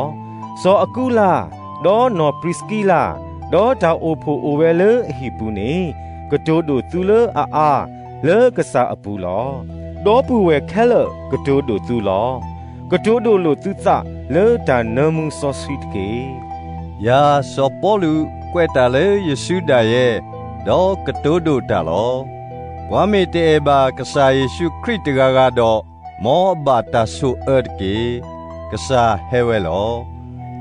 စီၤအကူလး, ဒီးနီၢ်ပြံးစကံလး, ဒီးတၢ်အိၣ်ဖှိၣ်အိၣ်ဝဲလၢအဟံၣ်ပူၤန့ၣ် ကတိၤဒိၣ်သုလၢအအါ လၢကစၢ်အပူၤလီၤ. ဒီပုၢ်ဝဲၢ်ခဲလၢာ် ကတိၤဒိၣ်သုလီၤ. ကတိၤဒိၣ်လိာ်သုသးလၢတၢ်နၢမူစီဆှံတက့ၢ်. ယၤစီၤပီလူး ကွဲးတၢ်လၢယစုဒၣ်ယဲ, ဒီးကတိၤဒိၣ်တၢ်လီၤ. ပှၤမ့ၢ်တအဲၣ်ဘၣ်ကစၢ်ယ့ၣ်ၡူးခရံာ်တဂၤဂၤဒီး, မ်အဘၣ်တၢ်ဆိၣ်အၢတက့ၢ်. ကစၢ်ဟဲဝဲလီၤ.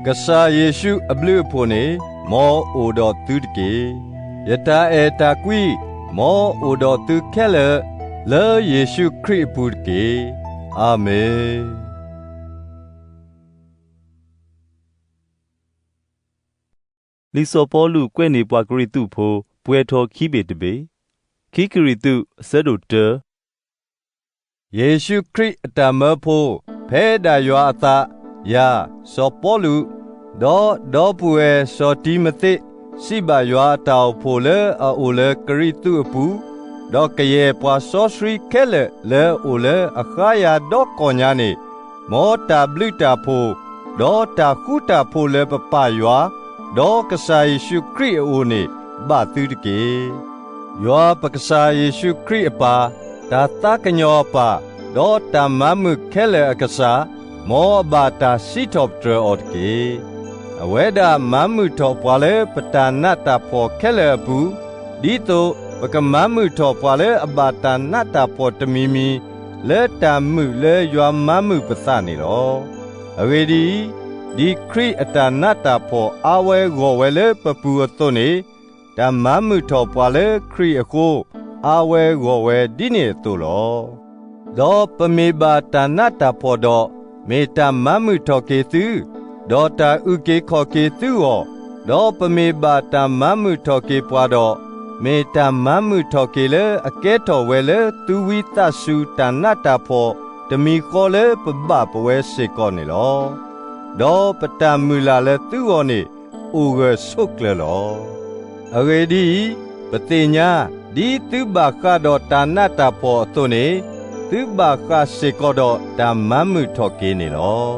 ကစၢ်ယ့ၣ်ၡူးအဘျုးအဖှိၣ်န့ၣ် မ်အအိၣ်ဒီးသုတက့ၢ်. ယတၢ်အဲၣ်တၢ်ကွံ မ်အအိၣ်ဒီးသုခဲလၢာ် လၢယ့ၣ်ၡူးခရံာ်အပူၤတက့ၢ်. အၤမ့ၣ်. လံာ်စီၤပီလူးကွဲးန့ၢ်ပှၤကရံၣ်သူးဖိ ပှဲၤထီၣ်ခံဘ့ၣ်တဘ့ၣ်, ခံကရံၣ်သူး အဆၢဒိၣ်တၢ. ယ့ၣ်ၡူးခရံာ်အတၢ်မၢဖိ ဖဲဒၣ်ယွၤအသး, ယၤစီၤပီလူး, ဒီးဒီပုၢ်ဝဲၢ်စီၤတံၤမသ့း စံးဘၣ်ယွၤအတၢ်အိၣ်ဖှိၣ်လၢအအိၣ်လၢကရံၣ်သူးအပူၤ, ဒီးကယဲၢ်ပှၤစီဆှံခဲလၢာ်လၢအအိၣ်လၢအဃါယၤဒီကိးညါန့ၣ်, မ်တၢ်ဘျုးတၢ်ဖှိၣ်, ဒီးတၢ်ဃူတၢ်ဖိးလၢပပၢ်ယွၤ, ဒီးကစၢ်ယ့ၣ်ၡူးခရံာ်အအိၣ်န့ၣ် ဘၣ်သုတက့ၢ်. ယွၤပကစၢ်ယ့ၣ်ၡူးခရံာ်အပၢ်, တၢ်သးကညီၤအပၢ်, ဒီးတၢ်မၤမုာ်ခဲလၢာ်အကစၢ်, မ်အဘၣ်တၢ်စံးထီၣ်ပတြၢၤအီၤတက့ၢ်. အဝဲဒၣ်မၤမုာ်ထီၣ်ပှၤလၢပတၢ်နးတၢ်ဖှီၣ်ခဲလၢာ်အပူၤ, ဒ်သိးပကမၤမုာ်ထီၣ်ပှၤလၢအဘၣ်တၢ်နးတၢ်ဖှီၣ်တမံၤမံၤ, လၢတၢ်မုာ်လၢယွၤမၤမုာ်ပသးန့ၣ်လီၤ. အဂ့ၢ်ဒ်အံၤ, ဒ်ခရံာ်အတၢ်နးတၢ်ဖှီၣ်အါဝဲဂီၢ်ဝဲလၢပပူၤအသိးန့ၣ်, တၢ်မၤမုာ်ထီၣ်ပှၤလၢခရံာ်အဃိ အါဝဲဂီၢ်ဝဲဒ်န့ၣ်အသိးလီၤ. ဒီးပမ့ၢ်ဘၣ်တၢ်နးတၢ်ဖှီၣ်ဒီး, မ့ၢ်တၢ်မၤမုာ်ထီၣ်က့ၤသု, ဒီးတၢ်အုၣ်က့ၤခီၣ်က့ၤသုဂီၢ်, ဒီးပမ့ၢ်ဘၣ်တၢ်မၤမုာ်ထီၣ်က့ၤပှၤဒီး, မ့ၢ်တၢ်မၤမုာ်ထီၣ်က့ၤလၢအကဲထီၣ်ဝဲလၢသုဝံသးစူၤတၢ်နးတၢ်ဖှီၣ်တမံၤဃီလၢပဘၣ်ပဝဲစ့ၢ်ကီးန့ၣ်လီၤ. ဒီးပတၢ်မုၢ်လၢ်လၢသုဂီၢ်န့ၣ် အိၣ်ဂၢၢ်ဆိးကျၢၤလီၤ. အဂ့ၢ်ဒ်အံၤ, ပသ့ၣ်ညါ, ဒ်သုဘၣ်ဃးဒီးတၢ်နးတၢ်ဖှီၣ်အသိးန့ၣ်, သုဘၣ်ဃးစ့ၢ်ကီးဒီးတၢ်မၤမုာ်ထီၣ်က့ၤန့ၣ်လီၤ.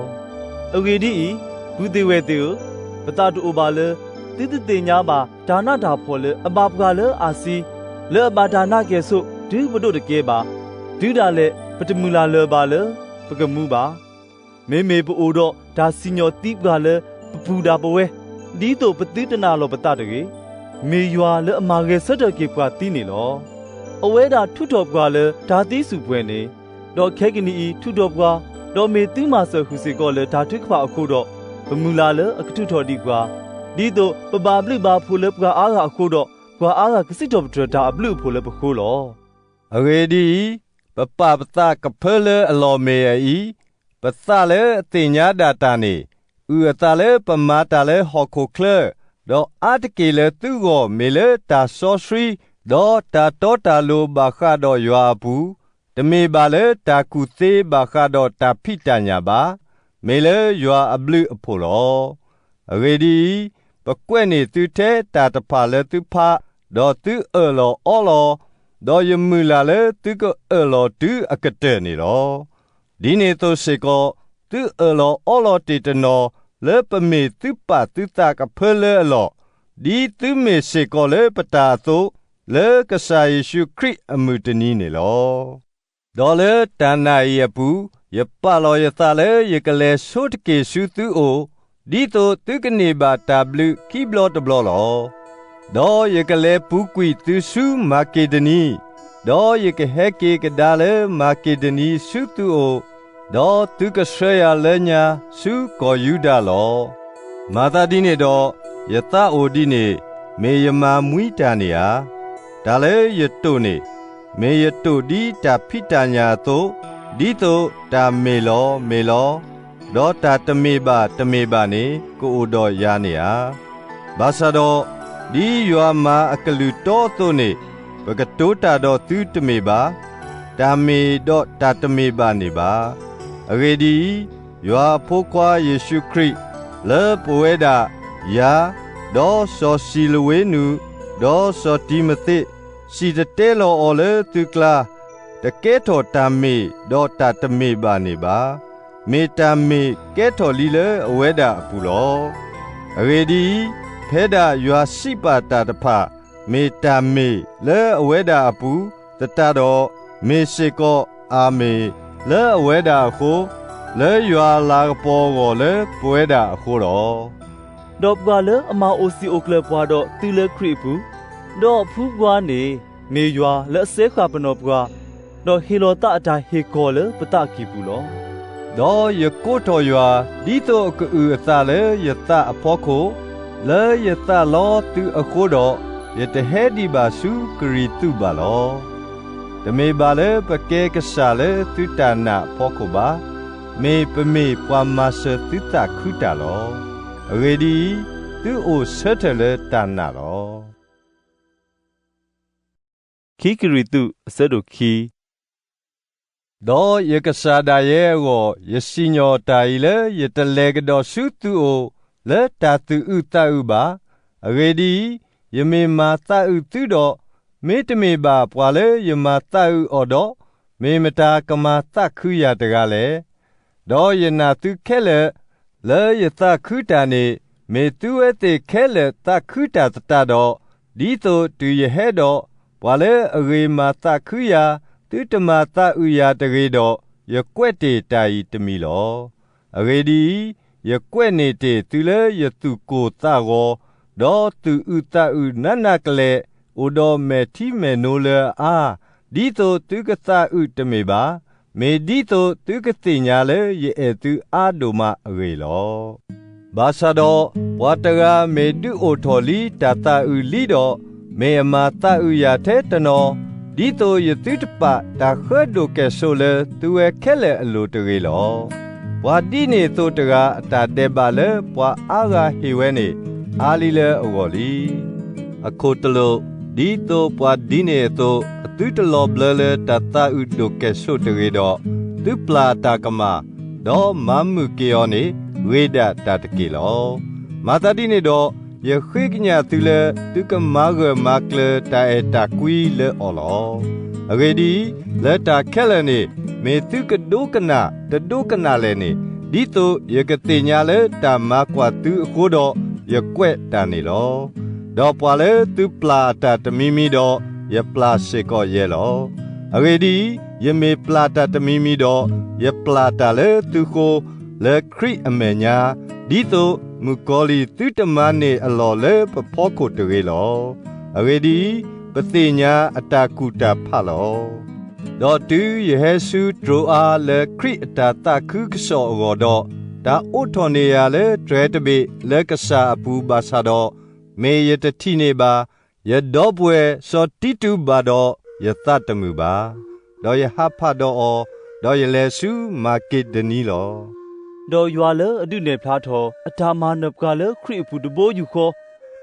အဂ့ၢ်ဒ်အံၤ, ပုၢ်သ့ၣ်ဝဲၢ်သ့ၣ်ဧၢ, ပသးတအိၣ်ဘၣ်လၢ သုတသ့ၣ်ညါဘၣ်တၢ်နးတၢ်ဖှီၣ်လၢအဘၣ်ပှၤလၢအၤစံ, လၢအဘၣ်တၢ်နးကဲၣ်ဆိးတုၤပဒိးတကဲဘၣ်. တုၤဒၣ်လဲာ်ပတမုၢ်လၢ်လၢၤဘၣ်လၢပကမူဘၣ်. မ့မ့ၢ်ပအိၣ်ဒီးတၢ်စံၣ်ညီၣ်သံပှၤလၢပပူၤဒၣ်ပဝဲ, ဒ်သိးပသုတနာ်လီၤပသးတဂ့ၤ. မ့ၢ်ယွၤလၢအမၤဂဲၤဆၢထၢၣ်က့ၤပှၤသံန့ၣ်လီၤ. အဝဲဒၣ်ထုးထီၣ်ပှၤလၢတၢ်သံစူၣ်ပှဲၤန့ၣ်, ဒီးခဲကနံၣ်အံၤထုးထီၣ်ပှၤ, ဒီးမ့ၢ်သုမၤစၢၤဃုာ်စ့ၢ်ကီးလၢတၢ်ထုကဖၣ်အဃိဒီး, ပမုၢ်လၢ်လၢအကထုးထီၣ်ဒံးပှၤ, ဒ်သိးပဘၣ်ဘျုးဘၣ်ဖှိၣ်လၢပှၤအါဂၤအဃိဒီး, ပှၤအါဂၤကစံးထီၣ်ပတြၢၤတၢ်အဘျုးအဖှိၣ်လၢပဃိလီၤ. အဂ့ၢ်ဒ်အံၤ, ပပာ်ပသးကဖၢလၢအလီၢ်မ့ၢ်အအံၤ, ပသးလၢအသ့ၣ်ညါဒၣ်တၢ်န့ၣ်, အုၣ်အသးလၢပမၤတၢ်လၢဟီၣ်ခိၣ်ချၢ, ဒီးအါတက့ၢ်လၢသုဂီၢ်မ့ၢ်လၢတၢ်စီဆှံ, ဒီးတၢ်တီတၢ်လိၤဘၣ်ဃးဒီးယွၤအပူၤ, တမ့ၢ်ဘၣ်လၢတၢ်ကူၣ်သ့ဘၣ်ဃးဒီးတၢ်ဖံးတၢ်ညၣ်ဘၣ်, မ့ၢ်လၢယွၤအဘျုးအဖှိၣ်လီၤ. အဂ့ၢ်ဒ်အံၤ, ပကွဲးန့ၢ်သုထဲတၢ်တဖၣ်လၢသုဖး, ဒီးသုအၢၣ်လီၤအီလီၤ, ဒီးယမုၢ်လၢ်လၢသုကအၢၣ်လီၤတုၤအကတၢၢ်န့ၣ်လီၤ. ဒ်န့ၣ်အသိးစ့ၢ်ကီး, သုအၢၣ်လီၤအီလီၤတ့ၢ်တနီၤ လၢပမ့ၢ်သုပာ်သုသးကဖၢလၢအလီၢ်, ဒ်သုမ့ၢ်စ့ၢ်ကီးလၢပတၢ်အသိး, လၢကစၢ်ယ့ၣ်ၡူးခရံာ်အမုၢ်တနံၤန့ၣ်လီၤ. ဒီးလၢတၢ်နာ်အံၤအပူၤ, ယပာ်လီၤယသးလၢယကလဲၤဆိတက့ၢ်ဆူသုအိၣ်, ဒ်သိးသုကန့ၢ်ဘၣ်တၢ်ဘျုးခံဘျီတဘျီလီၤ. ဒီးယကလဲၤပူၤကွံာ်သုဆူမၤက့ဒနံ, ဒီးယကဟဲက့ၤကဒါလၢမၤက့ဒနံဆူသုအိၣ်, ဒီးသုကဆှၢယၤလၢညါဆူကီၢ်ယူဒၤလီၤ. မၤသးဒ်န့ၣ်ဒီး, ယသးအိၣ်ဒ်န့ၣ်, မ့ၢ်ယမၤမှံတၢ်န့ၣ်ဧါ. တၢ်လၢယတိာ်န့ၣ်, မ့ၢ်ယတိာ်ဒ်တၢ်ဖံးတၢ်ညၣ်အသိး, ဒ်သိးတၢ်မ့ၢ်လီၤမ့ၢ်လီၤ, ဒီးတၢ်တမ့ၢ်ဘၣ်တမ့ၢ်ဘၣ်န့ၣ် ကအိၣ်ဒီးယၤန့ၣ်ဧါ. ဘၣ်ဆၣ်ဒီး, ဒ်ယွၤမၤအကလုၢ်တီအသိးန့ၣ်, ပကတိၤတၢ်ဒီးသုတမ့ၢ်ဘၣ်, တၢ်မ့ၢ်ဒီးတၢ်တမ့ၢ်ဘၣ်န့ၣ်ဘၣ်. အဂ့ၢ်ဒ်အံၤ, ယွၤအဖိခွါယ့ၣ်ၡူးခရံာ်, လၢပဝဲဒၣ်, ယၤ, ဒီးစီၤစံၤလဝ့နူး, ဒီးစီၤတံၤမသ့း, စံၣ်တဲၤတဲလီၤအီၤလၢသုကျါ, တကဲထီၣ်တၢ်မ့ၢ်ဒီးတၢ်တမ့ၢ်ဘၣ်န့ၣ်ဘၣ်. မ့ၢ်တၢ်မ့ၢ်ကဲထီၣ်လံလၢအဝဲဒၣ်အပူၤလီၤ. အဂ့ၢ်ဒ်အံၤ, ဖဲဒၣ်ယွၤစံးပာ်တၢ်တဖၣ် မ့ၢ်တၢ်မ့ၢ်လၢအဝဲဒၣ်အပူၤသတးဒီး, မ့ၢ်စ့ၢ်ကီးအၤမ့ၣ်လၢအဝဲဒၣ်အဃိ, လၢယွၤအလၤကပီၤအဂီၢ်လၢပဝဲဒၣ်အဃိလီၤ. ဒီးပှၤလၢအမၤအိၣ်စံာ်အိၣ်ကျၢၢ်ပှၤဒီးသုလၢခရံာ်အပူၤ, ဒီးဖုဘှါန့ၣ် မ့ၢ်ယွၤလၢအစဲဃာ်ပနီၢ်ပှၤ, ဒီးဟ့ၣ်လီၤသးအတၢ်ဟ့ၣ်ကီၤလၢပသးကံၢ်ပူၤလီၤ. ဒီးယကိးထီၣ်ယွၤ ဒ်သိးအကအုၣ်အသးလၢယသးအဖီခိၣ်, လၢယသးလီသုအဃိဒီး, ယတဟဲဒံးဘၣ်ဆူကရံၣ်သူးဘၣ်လီၤ. တမ့ၢ်ဘၣ်လၢပကဲကစၢ်လၢသုတၢ်နာ်အဖီခိၣ်ဘၣ်, မ့ၢ်ပမ့ၢ်ပှၤမၤစၢၤသုသးခုတၢ်လီၤ. အဂ့ၢ်ဒ်အံၤ, သုအိၣ်ဆၢထၢၣ်လၢတၢ်နာ်လီၤ. ခံကရံၣ်သူး အဆၢဒိၣ်ခံ. ဒီးယကစၢ်ဒၣ်ယဲအဂီၢ် ယစံၣ်ညီၣ်တၢ်အံၤလၢ ယတလဲၤကဒီးဆူသုအိၣ် လၢတၢ်သူၣ်အုးသးအုးဘၣ်. အဂ့ၢ်ဒ်အံၤ, ယမ့ၢ်မၤသးအုးသုဒီး, မ့တမ့ၢ်ဘၣ်ပှၤလၢယမၤသးအုးအီၤဒီး, မ့ၢ်မတၤကမၤသးခုယၤတဂၤလဲၣ်. ဒီးယနာ်သုခဲလၢာ်, လၢယသးခုတၢ်န့ၣ်, မ့ၢ်သုဝဲသ့ၣ်ခဲလၢာ်သးခုတၢ်သတးဒီး, ဒ်သိးတုၤယဟဲဒီး, ပှၤလၢအဂ့ၤမၤသးခုယၤ, သုတမၤသးအုးယၤတဂ့ၤဒီး, ယကွဲးတ့ၢ်တၢ်အံၤတမံၤလီၤ. အဂ့ၢ်ဒ်အံၤ, ယကွဲးန့ၢ်တ့ၢ်သုလၢယသူၣ်ကိၢ်သးဂီၤ, ဒီးသူၣ်အုးသးအုးနးနးကလဲာ်, အိၣ်ဒီးမဲာ်ထံမဲာ်နိလၢအအါ, ဒ်သိးသုကသးအုးတမ့ၢ်ဘၣ်, မ့ၢ်ဒ်သိးသုကသ့ၣ်ညါလၢယအဲၣ်သုအါဒိၣ်မးအဂ့ၢ်လီၤ. ဘၣ်ဆၣ်ဒီး, ပှၤတဂၤမ့ၢ်ဒုးအိၣ်ထီၣ်လံတၢ်သးအုးလံဒီး, မ့ၢ်အမၤသးအုးယၤထဲတနီၤ, ဒ်သိးယသုတပာ်တၢ်ဃၢဒိၣ်ကဲၣ်ဆိးလၢသုဝဲခဲလၢာ်အလိၤတဂ့ၤလီၤ. ပှၤဒ်န့ၣ်အသိးတဂၤအတၢ်ဒဲးဘးလၢပှၤအါဂၤဟ့ၣ်ဝဲန့ၣ်, အါလံလၢအဂီၢ်လံ. အခိၣ်တလိာ်, ဒ်သိးပှၤဒ်န့ၣ်အသိး အသုတလီၤဘျၢလၢတၢ်သးအုးဒိၣ်ကဲၣ်ဆိးတဂ့ၤဒီး, သုပျၢ်အတၢ်ကမၣ်, ဒီးမၤမုာ်က့ၤအီၤန့ၣ် ဂ့ၤဒၣ်တၢ်တက့ၢ်လီၤ. မၤသးဒ်န့ၣ်ဒီး, ယဃ့ကညးသုလၢသုကမၤဂၢၢ်မၤကျၢၤတၢ်အဲၣ်တၢ်ကွံလၢအီၤလီၤ. အဂ့ၢ်ဒ်အံၤ, လၢတၢ်ခဲလၢာ်န့ၣ်, မ့ၢ်သုကဒိကနၣ်တဒိကနၣ်လဲၣ်န့ၣ်, ဒ်သိးယကသ့ၣ်ညါလၢတၢ်မၤကွၢ်သုအဃိဒီး ယကွဲးတၢ်န့ၣ်လီၤ. ဒီးပှၤလၢသုပျၢ်အတၢ်တမံၤမံၤဒီး, ယပျၢ်စ့ၢ်ကီးယဲလီၤ. အဂ့ၢ်ဒ်အံၤ, ယမ့ၢ်ပျၢ်တၢ်တမံၤမံၤဒီး, ယပျၢ်တၢ်လၢသုဃိ, လၢခရံာ်အမဲာ်ညါ, ဒ်သိးမုၣ်ကီၤလံၢ်သုတမၤန့ၢ်အလီၢ်လၢပဖီခိၣ်တဂ့ၤလီၤ. အဂ့ၢ်ဒ်အံၤ, ပသ့ၣ်ညါအတၢ်ကူၣ်တၢ်ဖးလီၤ. ဒီးတုၤယဟဲဆူတြိၤအါလၢခရံာ်အတၢ်သးခုကစီၣ်အဂီၢ်ဒီး, တၢ်အိးထီၣ်န့ၢ်ယၤလၢတြဲၤတဘ့ၣ်လၢကစၢ်အပူၤဘၣ်ဆၣ်ဒီး, မ့ၢ်ယတထံၣ်န့ၢ်ဘၣ်, ယဒီပုၢ်ဝဲၢ်စီၤတံတူးဘၣ်ဒီးယသးတမုာ်ဘၣ်. ဒီးယဟးဖးဒီးအီၤ, ဒီးယလဲၤဆူမၤက့ဒနံလီၤ. ဒီးယွၤလၢအဒုးနဲၣ်ဖျါထီၣ်အတၢ်မၤနၢၤပှၤလၢခရံာ်အပူၤတဘိယူၢ်ဃီ,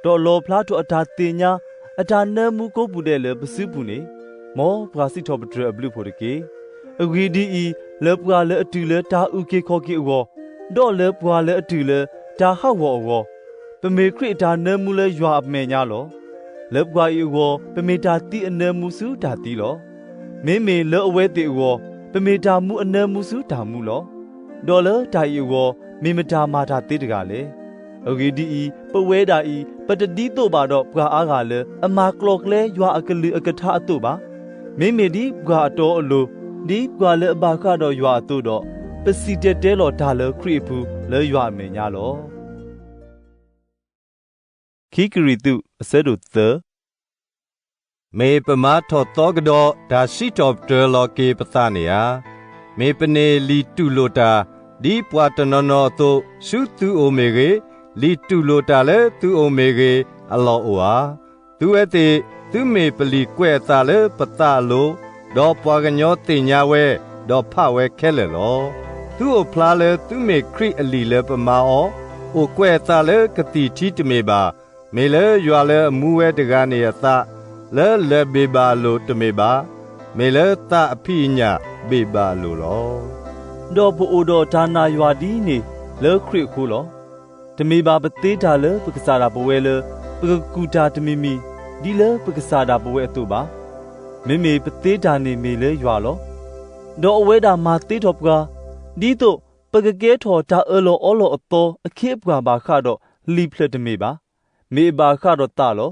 ဒီးလီၣ်ဖျါထီၣ်အတၢ်သ့ၣ်ညါအတၢ်နၢမူကိးပူၤဒဲးလၢပစုပူၤန့ၣ်, မ်ပှၤစံးထီၣ်ပတြၢၤအဘျုးအဖှိၣ်တက့ၢ်. အဂ့ၢ်ဒ်အံၤ, လၢပှၤလၢအတုၤလၢတၢ်အုၣ်က့ၤခီၣ်က့ၤအဂီၢ်, ဒီးလၢပှၤလၢအတုၤလၢတၢ်ဟးဂီၤအဂီၢ်, ပမ့ၢ်ခရံာ်အတၢ်နၢမူလၢယွၤအမဲာ်ညါလီၤ. လၢပှၤအံၤအဂီၢ်, ပမ့ၢ်တၢ်သံအနၢမူဆူတၢ်သံလီၤ. မ့မ့ၢ်လၢအဝဲသ့ၣ်အဂီၢ်, ပမ့ၢ်တၢ်မူအနၢမူဆူတၢ်မူလီၤ. ဒီးလၢတၢ်အံၤအဂီၢ်, မ့ၢ်မတၤမၤတၢ်သ့တဂၤလဲၣ်. အဂ့ၢ်ဒ်အံၤ, ပဝဲဒၣ်အံၤ, ပတဒ်သိးဘၣ်ဒီးပှၤအါဂၤလၢအမၤကျီၢ်ကျဲယွၤအကလုၢ်အကထါအသိးဘၣ်. မ့မ့ၢ်ဒ်ပှၤအတီအလိၤ, ဒ်ပှၤလၢအဘၣ်ဃးဒီးယွၤအသိးဒီး, ပစံၣ်တဲၤတဲလီၤတၢ်လၢခရံာ်အပူၤလၢယွၤအမဲာ်ညါလီၤ. ခံကရံၣ်သူး အဆၢဒိၣ်သၢ. မ့ၢ်ပမၤထီၣ်သီကဒီးတၢ်စံးထီၣ်ပတြၢၤလီၤက့ၤပသးန့ၣ်ဧါ. မ့ၢ်ပန့ၢ်လံာ်တူၢ်လိာ်တၢ်, ဒ်ပှၤတနီၤနီၤအသိး, ဆူသုအိၣ်မ့ၢ်ဂ့ၤ, လံာ်တူၢ်လိာ်တၢ်လၢသုအိၣ်မ့ၢ်ဂ့ၤ, အလီၢ်အိၣ်ဧါ. သုဝဲသ့ၣ်, သုမ့ၢ်ပလံာ်ကွဲးအသးလၢပသးအလိၤ, ဒီးပှၤကညီသ့ၣ်ညါဝဲ, ဒီးဖးဝဲခဲလၢာ်လီၤ. သုအိၣ်ဖျါလၢသုမ့ၢ်ခရံာ်အလံာ်လၢပမၤအီၤ, အိၣ်ကွဲးအသးလၢကသံၣ်ထံတမ့ၢ်ဘၣ်, မ့ၢ်လၢယွၤလၢအမူဝဲတဂၤန့ၣ်အသး, လၢလၢၢ်ဘ့ၣ်ဘၣ်အလိၤတမ့ၢ်ဘၣ်, မ့ၢ်လၢသးအဖံးအညၣ်ဘ့ၣ်ဘၣ်အလိၤလီၤ. ဒီးပအိၣ်ဒီးတၢ်နာ်ယွၤဒ်န့ၣ်လၢခရံာ်အဃိလီၤ. တမ့ၢ်ဘၣ်ပသ့တၢ်လၢပကစၢ်ဒၣ်ပဝဲလၢ ပကကူၣ်တၢ်တမံၤမံၤ ဒ်လၢပကစၢ်ဒၣ်ပဝဲအသိးဘၣ်. မ့မ့ၢ်ပသ့တၢ်န့ၣ်မ့ၢ်လၢယွၤလီၤ. ဒီးအဝဲဒၣ်မၤသ့ထီၣ်ပှၤ, ဒ်သိးပကကဲထီၣ်တၢ်အၢၣ်လီၤအီလီၤအသီအခ့အပှၤဘၣ်ဃးဒီးလံာ်ဖျၢၣ်တမ့ၢ်ဘၣ်. မ့ၢ်အဘၣ်ဃးဒီးသးလီၤ.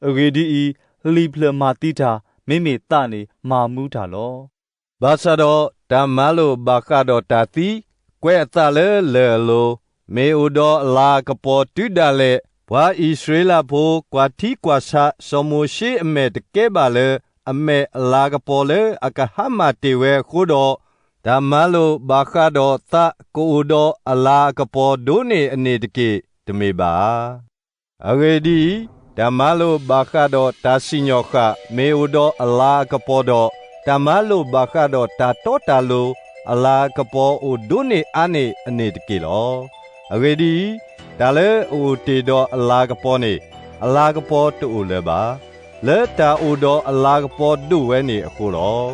အဂ့ၢ်ဒ်အံၤ, လံာ်ဖျၢၣ်မၤသံတၢ်, မ့မ့ၢ်သးန့ၣ်မၤမူတၢ်လီၤ. ဘၣ်ဆၣ်ဒီးတၢ်မၤလိာ်ဘၣ်ဃးဒီးတၢ်သံ, ကွဲးအသးလၢလၢၢ်အလိၤ, မ့ၢ်အိၣ်ဒီးအလၤအကပီၤတုၤဒၣ်လဲာ်, ပှၤအံၣ်စရ့လးဖိကွၢ်ထံကွၢ်ဆး စီၤမိၤၡ့အမဲာ်တကဲဘၣ်လၢ အမဲာ်အလၤကပီၤလၢအကဟါမၢ်တ့ၢ်ဝဲအဃိဒီး, တၢ်မၤလိာ်ဘၣ်ဃးဒီးသးကအိၣ်ဒီးအလၤအကပီၤဒိၣ်န့ၢ်အန့ၣ်တက့ၢ်. တမ့ၢ်ဘၣ်ဧါ. အဂ့ၢ်ဒ်အံၤ, တၢ်မၤလိာ်ဘၣ်ဃးဒီးတၢ်စံၣ်ညီၣ်ဃၣ် မ့ၢ်အိၣ်ဒီးအလၤအကပီၤဒီး, တၢ်မၤလိာ်ဘၣ်ဃးဒီးတၢ်တီတၢ်လိၤ အလၤအကပီၤအိၣ်ဒိၣ်န့ၢ်အါန့ၢ်အန့ၣ်တက့ၢ်လီၤ. အဂ့ၢ်ဒ်အံၤ, တၢ်လၢအအိၣ်တ့ၢ်ဒီးအလၤကပီၤန့ၣ်, အလၤကပီၤတအိၣ်လၢၤဘၣ်, လၢတၢ်အိၣ်ဒီးအလၤကပီၤဒိၣ်ဝဲန့ၣ်အဃိလီၤ.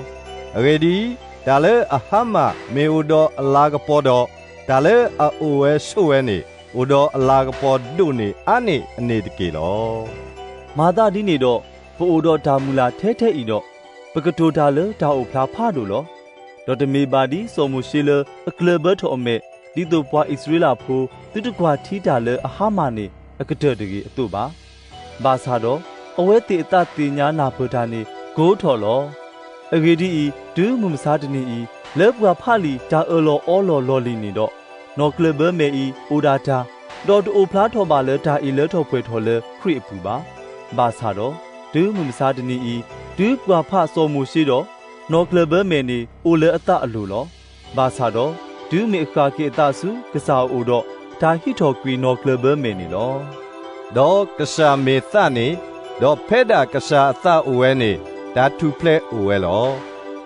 အဂ့ၢ်ဒ်အံၤ, တၢ်လၢအဟါမၢ်မ့ၢ်အိၣ်ဒီးအလၤကပီၤဒီး, တၢ်လၢအအိၣ်ဝဲဆိးဝဲန့ၣ် အိၣ်ဒီးအလၤကပီၤဒိၣ်န့ၢ်အါန့ၢ်အန့ၣ်တက့ၢ်လီၤ. မၤသးဒ်န့ၣ်ဒီး, ပအိၣ်ဒီးတၢ်မုၢ်လၢ်ထဲထဲအံၤဒီး, ပကတိၤတၢ်လၢတၢ်အိၣ်ဖျါဖးဒိၣ်လီၤ. ဒီးတမ့ၢ်ဘၣ်ဒ်စီၤမိၤၡ့လၢအကျၢၢ်ဘၢထီၣ်အမဲာ်, ဒ်သိးပှၤအံၣ်စရ့လးဖိသုတကွၢ်ထံတၢ်လၢအဟါမၢ်န့ၣ်အကတၢၢ်တဂ့ၤအသိးဘၣ်. ဘၣ်ဆၣ်ဒီး, အဝဲသ့ၣ်အသးသ့ၣ်ညါနၢ်ပၢၢ်တၢ်န့ၣ် ကီထီၣ်လီၤ. အဂ့ၢ်ဒ်အံၤ, တုၤမုၢ်မဆါတနံၤအံၤ, လၢပှၤဖးလံာ်တၢ်အၢၣ်လီၤအီလီၤလီၢ်လံၤန့ၣ်ဒီး, နီၣ်ကျၢၢ်ဘၢမဲာ်အံၤအိၣ်ဒၣ်တၢ်, ဒီးတအိၣ်ဖျါထီၣ်ဘၣ်လၢတၢ်အ့ၣ်လၢထီၣ်ပှဲၤထီၣ်လၢခရံာ်အပူၤဘၣ်. ဘၣ်ဆၣ်ဒီး, တုၤမုၢ်မဆါတနံၤအံၤ, တုၤပှၤဖးစီၤမိၤၡ့ဒီး, နီၣ်ကျၢၢ်ဘၢမဲာ်န့ၣ်အိၣ်လၢအသးအလိၤလီၤ. ဘၣ်ဆၣ်ဒီး, တုၤမ့ၢ်အဃၣ်က့ၤအသးဆူကစၢ်အအိၣ်ဒီး, တၢ်ဟံးထီၣ်ကွံာ်နီၣ်ကျၢၢ်ဘၢမဲာ်န့ၣ်လီၤ. ဒီးကစၢ်မ့ၢ်သးန့ၣ်, ဒီးဖဲဒၣ်ကစၢ်အသးအိၣ်ဝဲန့ၣ်, တၢ်ထူၣ်ဖျဲးအိၣ်ဝဲလီၤ.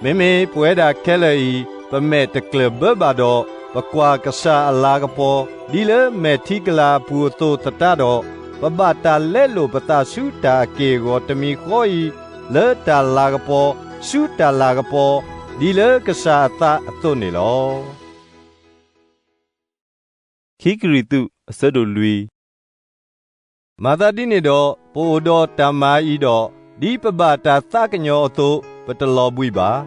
မ့မ့ၢ်ပဝဲဒၣ်ခဲလၢာ်အံၤ, ပမဲာ်တကျၢၢ်ဘၢဘၣ်ဒီး, ပကွၢ်ကစၢ်အလၤကပီၤ ဒ်လၢမဲာ်ထံကလၤအပူၤအသိးသတးဒီး, ပဘၣ်တၢ်လဲလိာ်ပသးဆူတၢ်အက့ၢ်အဂီၤတမံၤဃီအံၤ, လၢတၢ်လၤကပီၤဆူတၢ်လၤကပီၤ, ဒ်လၢကစၢ်အသးအသိးန့ၣ်လီၤ. ခံကရံၣ်သူး အဆၢဒိၣ်လွံၢ်. မၤသးဒ်န့ၣ်ဒီး, ပအိၣ်ဒီးတၢ်မၤအံၤဒီး, ဒ်ပဘၣ်တၢ်သးကညီၤအသိး, ပတလီၤဘှံးဘၣ်.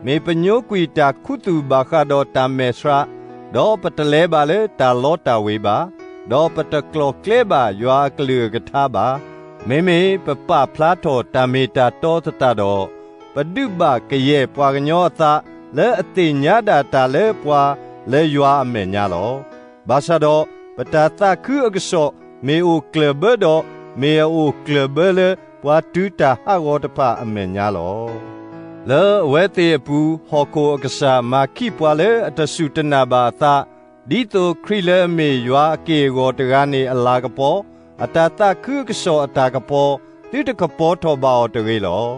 မ့ၢ်ပညိကွံာ်တၢ်ခူသူၣ်ဘၣ်ဃးဒီးတၢ်မဲာ်ဆှး, ဒီးပတလဲၤဘၣ်လၢတၢ်လီတၢ်ဝ့ၤဘၣ်, ဒီးပတကျိၤကျဲဘၣ်ယွၤအကလုၢ်အကထါဘၣ်. မ့မ့ၢ်ပပာ်ဖျါထီၣ်တၢ်မ့ၢ်တၢ်တီသတးဒီး, ပဒုးဘၣ်ကယဲၢ်ပှၤကညီအသး လၢအသ့ၣ်ညါဒၣ်တၢ်လၢပှၤလၢယွၤအမဲာ်ညါလီၤ. ဘၣ်ဆၣ်ဒီး, ပတၢ်သးခုအကစီၣ်မ့ၢ်အိၣ်ကျၢၢ်ဘၢဒီး, မ့ၢ်အအိၣ်ကျၢၢ်ဘၢလၢပှၤတုၤတၢ်ဟးဂီၤတဖၣ်အမဲာ်ညါလီၤ. လၢအဝဲသ့ၣ်အပူၤဟီၣ်ခိၣ်အကစၢ်မၤခံပှၤလၢအတစူၢ်တနာ်ဘၣ်အသး, ဒ်သိးခရံာ်လၢအမ့ၢ်ယွၤအက့ၢ်အဂီၤတဂၤန့ၣ်အလၤကပီၤ, အတၢ်သးခုအကစီၣ်အတၢ်ကပီၤ, သုတကပီၤထီၣ်ဘၣ်အီၤတဂ့ၤလီၤ.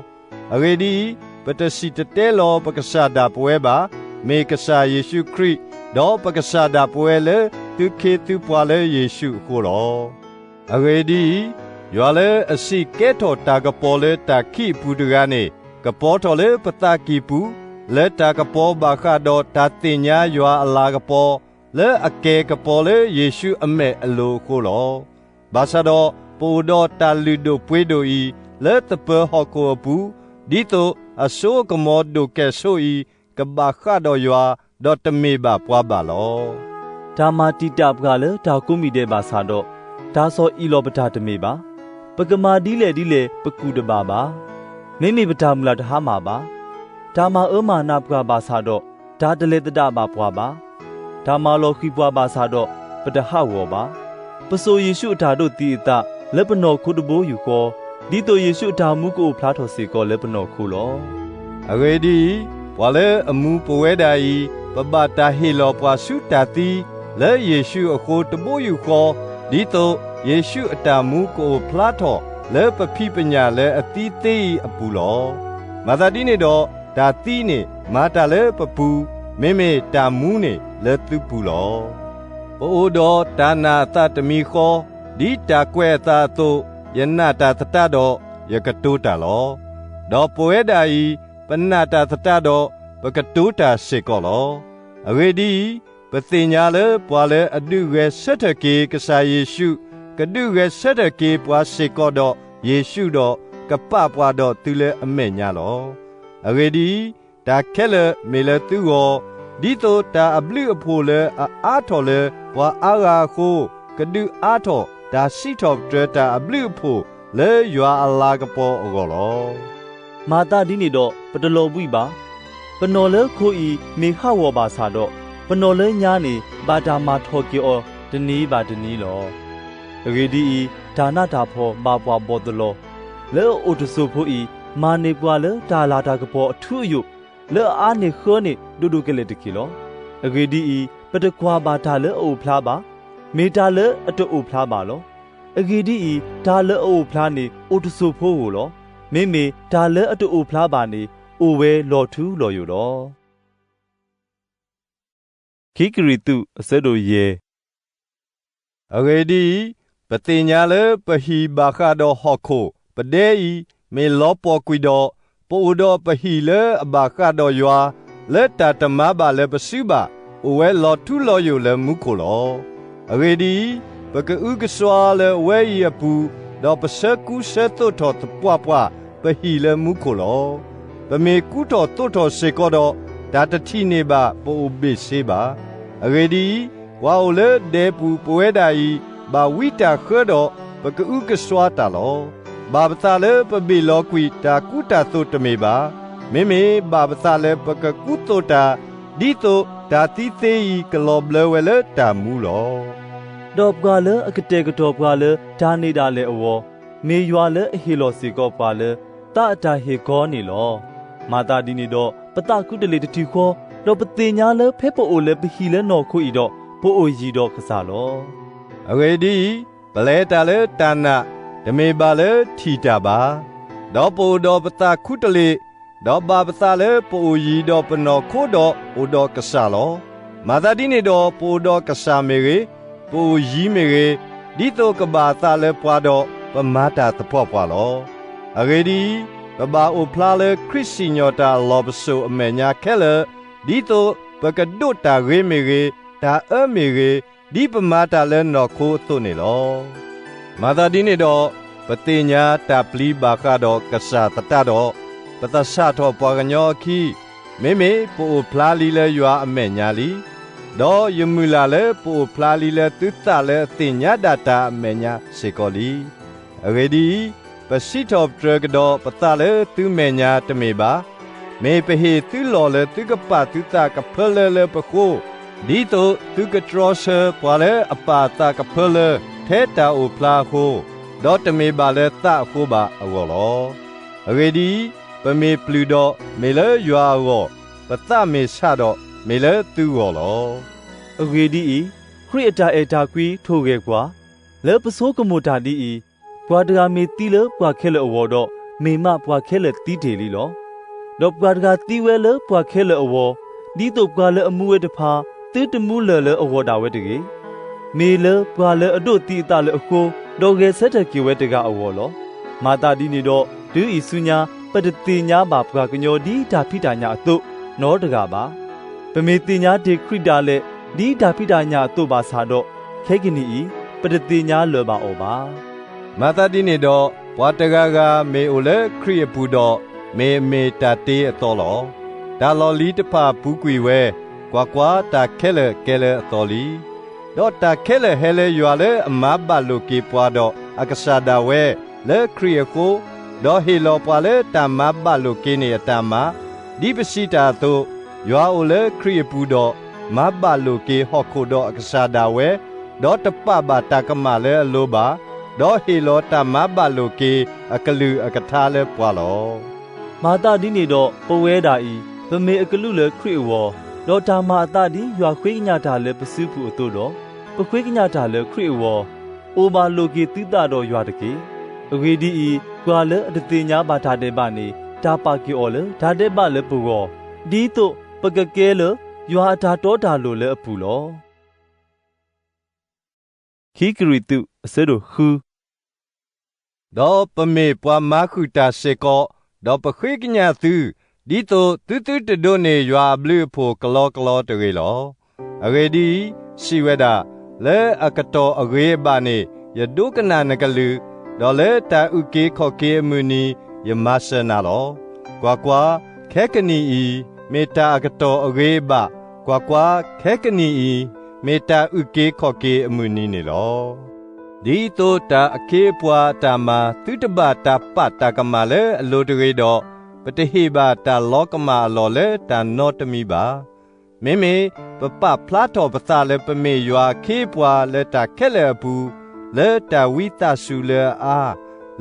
အဂ့ၢ်ဒ်အံၤ, ပတစံၣ်တဲၤတဲလီၤပကစၢ်ဒၣ်ပဝဲဘၣ်, မ့ၢ်ကစၢ်ယ့ၣ်ၡူးခရံာ်, ဒီးပကစၢ်ဒၣ်ပဝဲလၢသုခ့သုပှၤလၢယ့ၣ်ၡူးအဃိလီၤ. အဂ့ၢ်ဒ်အံၤ, ယွၤလၢအစံၣ်ကဲထီၣ်တၢ်ကပီၤလၢတၢ်ခံးအပူၤတဂၤန့ၣ်, ကပီၤထီၣ်လၢပသးကံၢ်ပူၤ, လၢတၢ်ကပီၤဘၣ်ဃးဒီးတၢ်သ့ၣ်ညါယွၤအလၤကပီၤ, လၢအကဲၤကပီၤလၢယ့ၣ်ၡူးအမဲာ်အလိၤအဃိလီၤ. ဘၣ်ဆၣ်ဒီး, ပအိၣ်ဒီးတၢ်လုၢ်ဒိၣ်ပှ့ၤဒိၣ်အံၤ လၢသပၢၤဟီၣ်ခိၣ်အပူၤ, ဒ်သိးအစိအကမီၤဒိၣ်ကဲၣ်ဆိးအံၤ ကဘၣ်ဃးဒီးယွၤ, ဒီးတမ့ၢ်ဘၣ်ပှၤဘၣ်လီၤ. တၢ်မၤတံာ်တာ်ပှၤလၢတၢ်ကိးမံၤဒဲးဘၣ်ဆၣ်ဒီး, တၢ်ဆီၣ်အံၣ်လီၤပတၢ်တမ့ၢ်ဘၣ်. ပကမၤဒ်လဲၣ်ဒ်လဲၣ်ပကူၣ်တဘၣ်ဘၣ်. မ့မ့ၢ်ပတၢ်မုၢ်လၢ်တဟါမၢ်ဘၣ်. တၢ်မၤအၢမၤနးပှၤဘၣ်ဆၣ်ဒီး, တၢ်တလဲၤသဒၣ်ဘၣ်ပှၤဘၣ်. တၢ်မၤလီၤဃံၤပှၤဘၣ်ဆၣ်ဒီး, ပတဟးဂီၤဘၣ်. ပစိာ်ယ့ၣ်ၡူးအတၢ်ဒိးသံအသးလၢပနီၢ်ခိတဘိယူၢ်ဃီ, ဒ်သိးယ့ၣ်ၡူးအတၢ်မူကအိၣ်ဖျါထီၣ်စ့ၢ်ကီးလၢပနီၢ်ခိလီၤ. အဂ့ၢ်ဒ်အံၤ, ပှၤလၢအမူပဝဲဒၣ်အံၤ, ပဘၣ်တၢ်ဟ့ၣ်လီၤပှၤဆူတၢ်သံ, လၢယ့ၣ်ၡူးအဃိတဘိယူၢ်ဃီ, ဒ်သိးယ့ၣ်ၡူးအတၢ်မူကအိၣ်ဖျါထီၣ်လၢပဖံးပညၣ်လၢအသံသ့အံၤအပူၤလီၤ. မၤသးဒ်န့ၣ်ဒီး, တၢ်သံန့ၣ်မၤတၢ်လၢပပူၤ, မ့မ့ၢ်တၢ်မူန့ၣ်လၢသုပူၤလီၤ. ပအိၣ်ဒီးတၢ်နာ်အသးတမံၤဃီ, ဒ်တၢ်ကွဲးအသးအသိး, ယနာ်တၢ်သတးဒီး, ယကတိၤတၢ်လီၤ. ဒီးပဝဲဒၣ်အံၤ, ပနာ်တၢ်သတးဒီး, ပကတိၤတၢ်စ့ၢ်ကီးလီၤ. အဂ့ၢ်ဒ်အံၤ, ပသ့ၣ်ညါလၢပှၤလၢအဒုးဂဲၤဆၢထၢၣ်က့ၤကစၢ်ယ့ၣ်ၡူး, ကဒုးဂဲၤဆၢထၢၣ်က့ၤပှၤစ့ၢ်ကီးဒီးယ့ၣ်ၡူးဒီး, ကပာ်ပှၤဒီးသုလၢအမဲာ်ညါလီၤ. အဂ့ၢ်ဒ်အံၤ, တၢ်ခဲလၢာ်မ့ၢ်လၢသုဂီၢ်, ဒ်သိးတၢ်အဘျုးအဖှိၣ်လၢအအါထီၣ်လၢပှၤအါဂၤအဃိ, ကဒုးအါထီၣ် တၢ်စံးထီၣ်ပတြၢၤတၢ်အဘျုးအဖှိၣ်လၢယွၤအလၤကပီၤအဂီၢ်လီၤ. မၤသးဒ်န့ၣ်ဒီး ပတလီၤဘှံးဘၣ်. ပနီၢ်လၢခိအံၤမ့ၢ်ဟးဂီၤဘၣ်ဆၣ်ဒီး, ပနီၢ်လၢညါန့ၣ် ဘၣ်တၢ်မၤထီၣ်က့ၤအီၤတနံၤဘၣ်တနံၤလီၤ. အဂ့ၢ်ဒ်အံၤ, တၢ်နးတၢ်ဖှီၣ်ဘၣ်ပှၤဘီၣ်သလီၤ, လၢအအိၣ်တစိၢ်ဖိအံၤ, မၤန့ၢ်ပှၤလၢတၢ်လၤတၢ်ကပီၤအထူအယိာ်, လၢအအါန့ၢ်ဃၢန့ၢ်ဒိၣ်ဒိၣ်ကလဲာ်တက့ၢ်လီၤ. အဂ့ၢ်ဒ်အံၤ, ပတကွၢ်ဘၣ်တၢ်လၢအအိၣ်ဖျါဘၣ်, မ့ၢ်တၢ်လၢအတအိၣ်ဖျါဘၣ်လီၤ. အဂ့ၢ်ဒ်အံၤ, တၢ်လၢအအိၣ်ဖျါန့ၣ် အိၣ်တစိၢ်ဖိဧိၤလီၤ. မ့မ့ၢ်တၢ်လၢအတအိၣ်ဖျါဘၣ်န့ၣ် အိၣ်ဝဲလီၤထူလီၤယိာ်လီၤ. ခံကရံၣ်သူး အဆၢဒိၣ်ယဲၢ်. အဂ့ၢ်ဒ်အံၤ, ပသ့ၣ်ညါလၢပဟံၣ်ဘၣ်ဃးဒီးဟီၣ်ခိၣ်ပဒဲအံၤ မ့ၢ်လီၤပှီၢ်ကွံာ်ဒီး, ပအိၣ်ဒီးပဟံၣ်လၢအဘၣ်ဃးဒီးယွၤ လၢတၢ်တမၤဘၣ်လၢပစုဘၣ်, အိၣ်ဝဲလီၤထူလီၤယိာ်လၢမူခိၣ်လီၤ. အဂ့ၢ်ဒ်အံၤ, ပကအုကစွါလၢအဝဲအံၤအပူၤ, ဒီးပဆၢကူဆၢသိးထီၣ်သပှၢ်ပှၢ်ပဟံၣ်လၢမူခိၣ်လီၤ. ပမ့ၢ်ကူထီၣ်သိးထီၣ်စ့ၢ်ကီးဒီး, တၢ်တထံၣ်န့ၢ်ဘၣ်ပအိၣ်ဘ့ၣ်ဆ့ဘၣ်. အဂ့ၢ်ဒ်အံၤ, ပှၤအိၣ်လၢဒဲပူၤပဝဲဒၣ်အံၤ, ဘၣ်ဝံတၢ်ဃၢဒီး, ပကအုကစွါတၢ်လီၤ. ဘၣ်ပသးလၢပဘ့ၣ်လီၤကွံာ်တၢ်ကူတၢ်သိးတမ့ၢ်ဘၣ်, မ့မ့ၢ်ဘၣ်ပသးလၢပကကူသိးတၢ်, ဒ်သိးတၢ်သံသ့အံၤကလီၤဘျၢဝဲလၢတၢ်မူလီၤ. ဒီးပှၤလၢအကတဲာ်ကတီၤပှၤလၢတၢ်န့ၢ်ဒၣ်လဲာ်အဂီၢ်, မ့ၢ်ယွၤလၢအဟ့ၣ်လီၤစ့ၢ်ကီးပှၤလၢသးအတၢ်ဟ့ၣ်ကီန့ၣ်လီၤ. မၤသးဒ်န့ၣ်ဒီး, ပသးခူတလ့ၢ်တထံၣ်ဃီ, ဒီးပသ့ၣ်ညါလၢဖဲပအိၣ်လၢပဟံၣ်လၢနီၢ်ခိအံၤဒီး, ပအိၣ်ယံၤဒီးကစၢ်လီၤ. အဂ့ၢ်ဒ်အံၤ, ပလဲၤတၢ်လၢတၢ်နာ်, တမ့ၢ်ဘၣ်လၢထံၣ်တၢ်ဘၣ်. ဒီးပအိၣ်ဒီးပသးခူတလ့ၢ်, ဒီးဘၣ်ပသးလၢပအိၣ်ယံၤဒီးပနီၢ်ခိဒီးအိၣ်ဒီးကစၢ်လီၤ. မၤသးဒ်န့ၣ်ဒီး, ပအိၣ်ဒီးကစၢ်မ့ၢ်ဂ့ၤ, ပအိၣ်ယံၤမ့ၢ်ဂ့ၤ, ဒ်သိးကဘၣ်အသးလၢပှၤဒီး, ပမၤတၢ်သပှၢ်ပှၢ်လီၤ. အဂ့ၢ်ဒ်အံၤ, ပဘၣ်အိၣ်ဖျါလၢခရံာ်စံၣ်ညီၣ်တၢ်အလီၢ်ပစိာ်အမဲာ်ညါခဲလၢာ်, ဒ်သိးပကဒိးတၢ်ဂ့ၤမ့ၢ်ဂ့ၤ, တၢ်အၢမ့ၢ်ဂ့ၤ, ဒ်ပမၤတၢ်လၢနီၢ်ခိအသိးန့ၣ်လီၤ. မၤသးဒ်န့ၣ်ဒီး, ပသ့ၣ်ညါတၢ်ပျံၤဘၣ်ဃးဒီးကစၢ်သတးဒီး, ပသဆၣ်ထီၣ်ပှၤကညီအခံ, မ့မ့ၢ်ပအိၣ်ဖျါလံလၢယွၤအမဲာ်ညါလံ. ဒီးယမုၢ်လၢ်လၢပအိၣ်ဖျါလံလၢသုသးလၢအသ့ၣ်ညါဒၣ်တၢ်အမဲာ်ညါစ့ၢ်ကီးလံ. အဂ့ၢ်ဒ်အံၤ, ပစံးထီၣ်ပတြၢၤကဒီးပသးလၢသုမဲာ်ညါတမ့ၢ်ဘၣ်, မ့ၢ်ပဟ့ၣ်သုလီၢ်လၢသုကပာ်သုသးကဖၢလၢလၢပဃိ, ဒ်သိးသုကတြီဆၢပှၤလၢအပာ်အသးကဖၢလၢထဲတၢ်အိၣ်ဖျါအဃိ, ဒီးတမ့ၢ်ဘၣ်လၢသးအဃိဘၣ်အဂီၢ်လီၤ. အဂ့ၢ်ဒ်အံၤ, ပမ့ၢ်ပျုၢ်ဒီးမ့ၢ်လၢယွၤအဂီၢ်, ပသးမ့ၢ်ဆးဒီးမ့ၢ်လၢသုဂီၢ်လီၤ. အဂ့ၢ်ဒ်အံၤ, ခရံာ်အတၢ်အဲၣ်တၢ်ကွံထိၣ်ဂဲၤပှၤ, လၢပဆိကမိၣ်တၢ်ဒ်အံၤ, ပှၤတဂၤမ့ၢ်သံလၢပှၤခဲလၢာ်အဂီၢ်ဒီး, မ့ၢ်မးပှၤခဲလၢာ်သံတ့ၢ်လံလီၤ. ဒီးပှၤတဂၤသံဝဲလၢပှၤခဲလၢာ်အဂီၢ်, ဒ်သိးပှၤလၢအမူဝဲတဖၣ်, သုတမူလၢာ်လၢအဂီၢ်ဒၣ်ဝဲတဂ့ၤ. မ့ၢ်လၢပှၤလၢအဒိးသံအသးလၢအဃိ, ဒီးဂဲၤဆၢထၢၣ်က့ၤဝဲတဂၤအဂီၢ်လီၤ. မၤသးဒ်န့ၣ်ဒီး, တုၤအံၤဆူညါ, ပတသ့ၣ်ညါဘၣ်ပှၤကညီဒ်တၢ်ဖံးတၢ်ညၣ်အသိး, နီတဂၤဘၣ်. ပမ့ၢ်သ့ၣ်ညါတ့ၢ်ခရံာ်ဒၣ်လဲာ်, ဒ်တၢ်ဖံးတၢ်ညၣ်အသိးဘၣ်ဆၣ်ဒီး, ခဲကနံၣ်အံၤ, ပတသ့ၣ်ညါလၢၤဘၣ်အီၤဘၣ်. မၤသးဒ်န့ၣ်ဒီး, ပှၤတဂၤဂၤမ့ၢ်အိၣ်လၢခရံာ်အပူၤဒီး, မ့ၢ်အမ့ၢ်တၢ်တ့အသီလီၤ. တၢ်လီၢ်လံၤတဖၣ်ပူၤကွံာ်ဝဲ, ကွၢ်ကွၢ်, တၢ်ခဲလၢာ်ကဲလၢအသီလံ. ဒီးတၢ်ခဲလၢာ်ဟဲလၢယွၤလၢအမၤဘၣ်လိာ်က့ၤပှၤဒီးအကစၢ်ဒၣ်ဝဲလၢခရံာ်အဃိ, ဒီးဟ့ၣ်လီၤပှၤလၢတၢ်မၤဘၣ်လိာ်က့ၤန့ၣ်အတၢ်မၤ, ဒ်ပစံးတၢ်အသိး, ယွၤအိၣ်လၢခရံာ်အပူၤဒီး, မၤဘၣ်လိာ်က့ၤဟီၣ်ခိၣ်ဒီးအကစၢ်ဒၣ်ဝဲ, ဒီးတပာ်ဘၣ်တၢ်ကမၣ်လၢအလိၤဘၣ်, ဒီးဟ့ၣ်လီၤတၢ်မၤဘၣ်လိာ်က့ၤအကလုၢ်အကထါလၢပှၤလီၤ. မၤသးဒ်န့ၣ်ဒီးပဝဲဒၣ်အံၤ, ပမ့ၢ်အကလူးလၢခရံာ်အဂီၢ်, ဒီးတၢ်မၤအသးဒ်ယွၤဃ့ကညးတၢ်လၢပစုပူၤအသိးဒီး, ပဃ့ကညးတၢ်လၢခရံာ်အဂီၢ်, အိၣ်ဘၣ်လိာ်က့ၤသုသးဒီးယွၤတက့ၢ်. အဂ့ၢ်ဒ်အံၤ, ပှၤလၢအတသ့ၣ်ညါဘၣ်တၢ်ဒဲးဘးန့ၣ်, တၢ်ပာ်က့ၤအီၤလၢတၢ်ဒဲးဘးလၢပဂီၢ်, ဒ်သိးပကကဲလၢယွၤအတၢ်တီတၢ်လိၤလၢအပူၤလီၤ. ခံကရံၣ်သူးအဆၢဒိၣ်ဃု. ဒီးပမ့ၢ်ပှၤမၤဃုာ်တၢ်စ့ၢ်ကီး, ဒီးပဃ့ကညးသု, ဒ်သိးသုသုတဒိးန့ၢ်ယွၤအဘျုးအဖှိၣ်ကလီကလီတဂ့ၤလီၤ. အဂ့ၢ်ဒ်အံၤ, စံးဝဲဒၣ်, လၢအကတီၢ်အဂ့ၤအဘၣ်န့ၣ်, ယဒိကနၣ်နကလုၢ်, ဒီးလၢတၢ်အုၣ်က့ၤခီၣ်က့ၤအမုၢ်နံၤ, ယမၤစၢၤနၤလီၤ. ကွၢ်ကွၢ်, ခဲကနံၣ်အံၤ, မ့ၢ်တၢ်အကတီၢ်အဂ့ၤအဘၣ်, ကွၢ်ကွၢ်, ခဲကနံၣ်အံၤ, မ့ၢ်တၢ်အုၣ်က့ၤခီၣ်က့ၤအမုၢ်နံၤန့ၣ်လီၤ. ဒ်သိးတၢ်အခ့အပှၤအတၢ်မၤ သုတဘၣ်တၢ်ပာ်တၢ်ကမၣ်လၢအလိၤတဂ့ၤဒီး, ပတဟ့ၣ်ဘၣ်တၢ်လီၤကမၣ်အလီၢ်လၢတၢ်နီတမံၤဘၣ်. မ့မ့ၢ်ပပာ်ဖျါထီၣ်ပသးလၢပမ့ၢ်ယွၤအခ့အပှၤလၢတၢ်ခဲလၢာ်အပူၤ, လၢတၢ်ဝံသးစူၤလၢအအါ,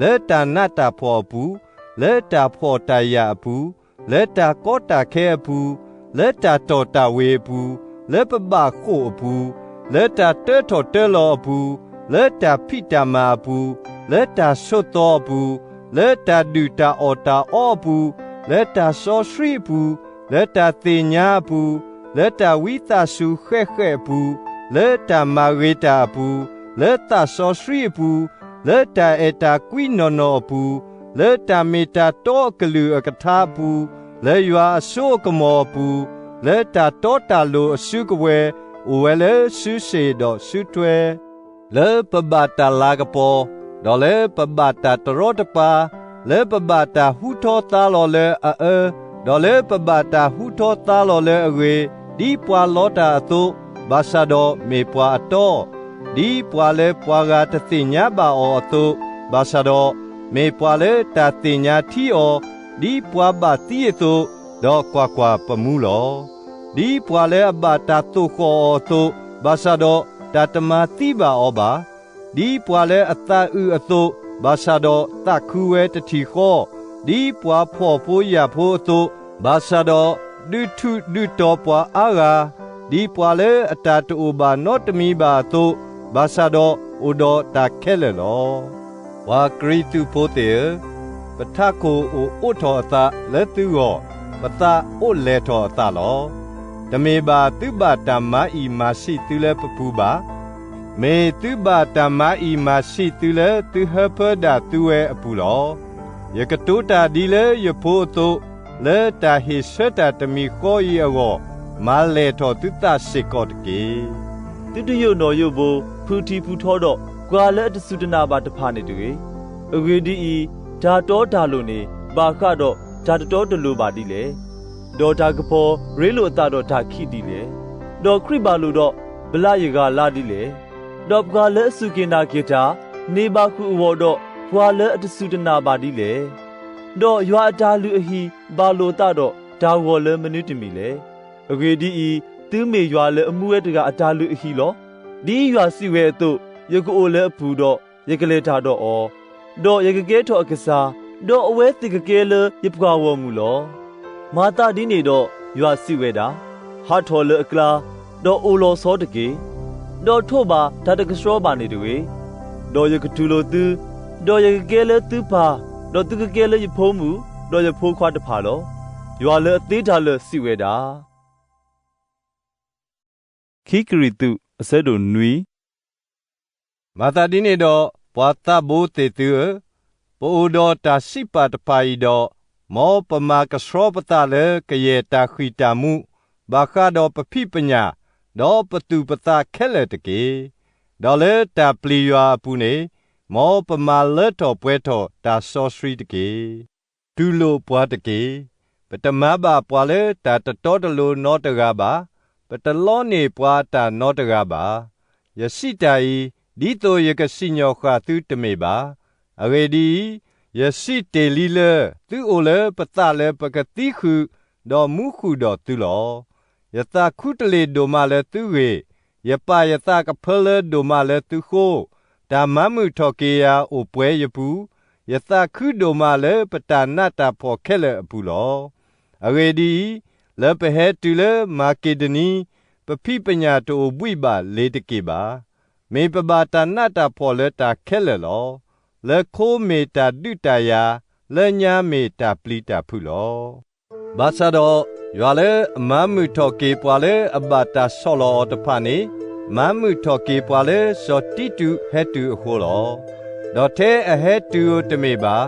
လၢတၢ်နးတၢ်ဖှီၣ်အပူၤ, လၢတၢ်ဖှီၣ်တၢ်ယာ်အပူၤ, လၢတၢ်ကီတၢ်ခဲအပူၤ, လၢတၢ်တီၢ်တၢ်ဝ့ၤအပူၤ, လၢပဘၣ်ဃိၣ်အပူၤ, လၢတၢ်တၢထီၣ်တၢလီၤအပူၤ, လၢတၢ်ဖံးတၢ်မၤအပူၤ, လၢတၢ်ဆိးသီအပူၤ, လၢတၢ်ဒုၣ်တၢ်အီၣ်တၢ်အီအပူၤ, လၢတၢ်စီဆှံအပူၤ, လၢတၢ်သ့ၣ်ညါအပူၤ, လၢတၢ်ဝံသးစူၤဃဲးဃဲးအပူၤ, လၢတၢ်မၤဂ့ၤတၢ်အပူၤ, လၢသးစီဆှံအပူၤ, လၢတၢ်အဲၣ်တၢ်ကွံနီၢ်နီၢ်အပူၤ, လၢတၢ်မ့ၢ်တၢ်တီအကလုာ်အကထါအပူၤ, လၢယွၤအစိအကမီၤအပူၤ, လၢတၢ်တီတၢ်လိၤအစုကဝဲၤ, အိၣ်ဝဲလၢစုစ့ၣ်ဒီးစုထွဲ, လၢပဘၣ်တၢ်လၤကပီၤ, ဒီးလၢပဘၣ်တၢ်တရီတပါ, လၢပဘၣ်တၢ်ဟူထီသါလီၤလၢအအၢ, ဒီးလၢပဘၣ်တၢ်ဟူထီသါလီၤလၢအဂ့ၤ, ဒ်ပှၤလီတၢ်အသိး, ဘၣ်ဆၣ်ဒီးမ့ၢ်ပှၤအတီ, ဒ်ပှၤလၢပှၤဂၤတသ့ၣ်ညါဘၣ်အီၤအသိး, ဘၣ်ဆၣ်ဒီးမ့ၢ်ပှၤလၢတၢ်သ့ၣ်ညါထံ အီၤ, ဒ်ပှၤဘၣ်သံအသိး, ဒီးကွၢ်ကွၢ်, ပမူလီၤ. ဒ်ပှၤလၢအဘၣ်တၢ်သိၣ်ဃီၣ်အီၤအသိး, ဘၣ်ဆၣ်ဒီးတၢ်တမၤသံဘၣ်အီၤဘၣ်. ဒ်ပှၤလၢအသးအုးအသိး, ဘၣ်ဆၣ်ဒီးသးခုဝဲတထံၣ်ဃီ, ဒ်ပှၤဖှီၣ်ဖိယာ်ဖိအသိး, ဘၣ်ဆၣ်ဒီးဒုးထူးဒုးတီၤပှၤအါဂၤ, ဒ်ပှၤလၢအတၢ်တအိၣ်ဘၣ်နီတမံၤဘၣ်အသိး, ဘၣ်ဆၣ်ဒီးအိၣ်ဒီးတၢ်ခဲလၢာ်လီၤ. ပှၤကရံၣ်သူးဖိသ့ၣ်ဧၢ, ပထးခိၣ်အိၣ်အိးထီၣ်အသးလၢသုဂီၢ်, ပသးအိၣ်လဲၢ်ထီၣ်အသးလီၤ. တမ့ၢ်ဘၣ်သုဘၣ်တၢ်မၤအံၣ်မၤဆံးသုလၢပပူၤဘၣ်. မ့ၢ်သုဘၣ်တၢ်မၤအံၣ်မၤဆံးသုလၢသုဟၢဖၢဒၣ်သုဝဲအပူၤလီၤ. ယကတိၤတၢ်ဒ်လၢယဖိအသိး, လၢတၢ်ဟ့ၣ်ဆၢတၢ်တမံၤဃီအံၤအဂီၢ်, မၤလဲၢ်ထီၣ်သုသးစ့ၢ်ကီးတက့ၢ်. သုတယိာ်နီၢ်ယိာ်ဘိ ဖုးထံဖုးထီဒီးပှၤလၢအတစူၢ်တနာ်ဘၣ်တဖၣ်န့ၣ်တဂ့ၤ. အဂ့ၢ်ဒ်အံၤ, တၢ်တီတၢ်လိၤန့ၣ် ဘၣ်ဃးဒီးတၢ်တတီတလိၤဘၣ်ဒ်လဲၣ်. ဒီးတၢ်ကပီၤရ့လိာ်အသးဒီးတၢ်ခံးဒ်လဲၣ်. ဒီးခရံာ်ဘၣ်လိာ်ဒီး ဘျးယဂၤလါဒ်လဲၣ်. ဒီးပှၤလၢအစူၢ်က့ၤနာ်က့ၤတၢ် န့ၢ်ဘၣ်ဃုာ်အဂီၢ်ဒီး ပှၤလၢအတစူၢ်တနာ်ဘၣ်ဒ်လဲၣ်. ဒီးယွၤအတၢ်လုၢ်အဟံၣ်ဘၣ်လိာ်အသးဒီးတၢ်ဂီၤလၢမနုၤတမံၤလဲၣ်. အဂ့ၢ်ဒ်အံၤ, သုမ့ၢ်ယွၤလၢအမူဝဲတဂၤအတၢ်လုၢ်အဟံၣ်လီၤ. ဒ်ယွၤစံးဝဲအသိး, ယကအိၣ်လၢအပူၤဒီး ယကလဲၤတၢ်ဒီးအီၤ, ဒီးယကကဲထီၣ်အကစၢ်, ဒီးအဝဲသ့ၣ်ကကဲလၢယပှၤဂီၢ်မုၢ်လီၤ. မၤသးဒ်န့ၣ်ဒီး ယွၤစံးဝဲဒၣ်, ဟးထီၣ်လၢအကျါ, ဒီးအိၣ်လီၤဆီတက့ၢ်. ဒီးထိးဘၣ်တၢ်တကဆှီဘၣ်န့ၣ်တဂ့ၤ. ဒီးယကတူၢ်လိာ်သု, ဒီးယကကဲလၢသုပၢ်, ဒီးသုကကဲလၢယဖိမုၣ်, ဒီးယဖိခွါတဖၣ်လီၤ. ယွၤလၢအသ့တၢ်လၢာ်စံးဝဲဒၣ်. ခံကရံၣ်သူး အဆၢဒိၣ်နွံ. မၤသးဒ်န့ၣ်ဒီး, ပှၤသးဘိသ့ၣ်သုဧၢ, ပအိၣ်ဒီးတၢ်စံးပာ်တဖၣ်အံၤဒီး, မ်ပမၤကဆှီပသးလၢကယဲၢ်တၢ်ဃံၢ်တၢ်မူး, ဘၣ်ဃးဒီးပဖံးပညၣ်, ဒီးပသူၣ်ပသးခဲလၢာ်တက့ၢ်. ဒီးလၢတၢ်ပျံၤယွၤအပူၤန့ၣ်, မ်ပမၤလၢထီၣ်ပှဲၤထီၣ်တၢ်စီဆှံတက့ၢ်. တူၢ်လိာ်ပှၤတက့ၢ်. ပတမၤဘၣ်ပှၤလၢတၢ်တတီတလိၤနီတဂၤဘၣ်. ပတလီန့ၢ်ပှၤအတၢ်နီတဂၤဘၣ်. ယစံးတၢ်အံၤ, ဒ်သိးယကစံၣ်ညီၣ်ဃာ်သုတမ့ၢ်ဘၣ်. အဂ့ၢ်ဒ်အံၤ, ယစံးတ့ၢ်လံလၢ သုအိၣ်လၢပသးလၢပကသံဃုာ်, ဒီးမူဃုာ်ဒီးသုလီၤ. ယသးခူတလ့ၢ်ဒိၣ်မးလၢသုဂ့ၢ်, ယပာ်ယသးကဖၢလၢဒိၣ်မးလၢသုဃိ, တၢ်မၤမုာ်ထီၣ်က့ၤယၤအိၣ်ပှဲၤယပူၤ, ယသးခုဒိၣ်မးလၢပတၢ်နးတၢ်ဖှီၣ်ခဲလၢာ်အပူၤလီၤ. အဂ့ၢ်ဒ်အံၤ, လၢပဟဲတုၤလၢမၤက့ဒနံ, ပဖံးပညၣ်တအိၣ်ဘှံးဘၣ်လ့ၤတက့ၢ်ဘၣ်. မ့ၢ်ပဘၣ်တၢ်နးတၢ်ဖှီၣ်လၢတၢ်ခဲလၢာ်လီၤ. လၢခိမ့ၢ်တၢ်ဒုးတၢ်ယၤ, လၢညါမ့ၢ်တၢ်ပျံၤတၢ်ဖုးလီၤ. ဘၣ်ဆၣ်ဒီး, ယွၤလၢအမၤမုာ်ထီၣ်က့ၤပှၤလၢအဘၣ်တၢ်ဆီၣ်လီၤအီၤတဖၣ်န့ၣ်, မၤမုာ်ထီၣ်က့ၤပှၤလၢစီၤတံတူးဟဲတုၤအဃိလီၤ. ဒီးထဲအဟဲတုၤဧိၤတမ့ၢ်ဘၣ်,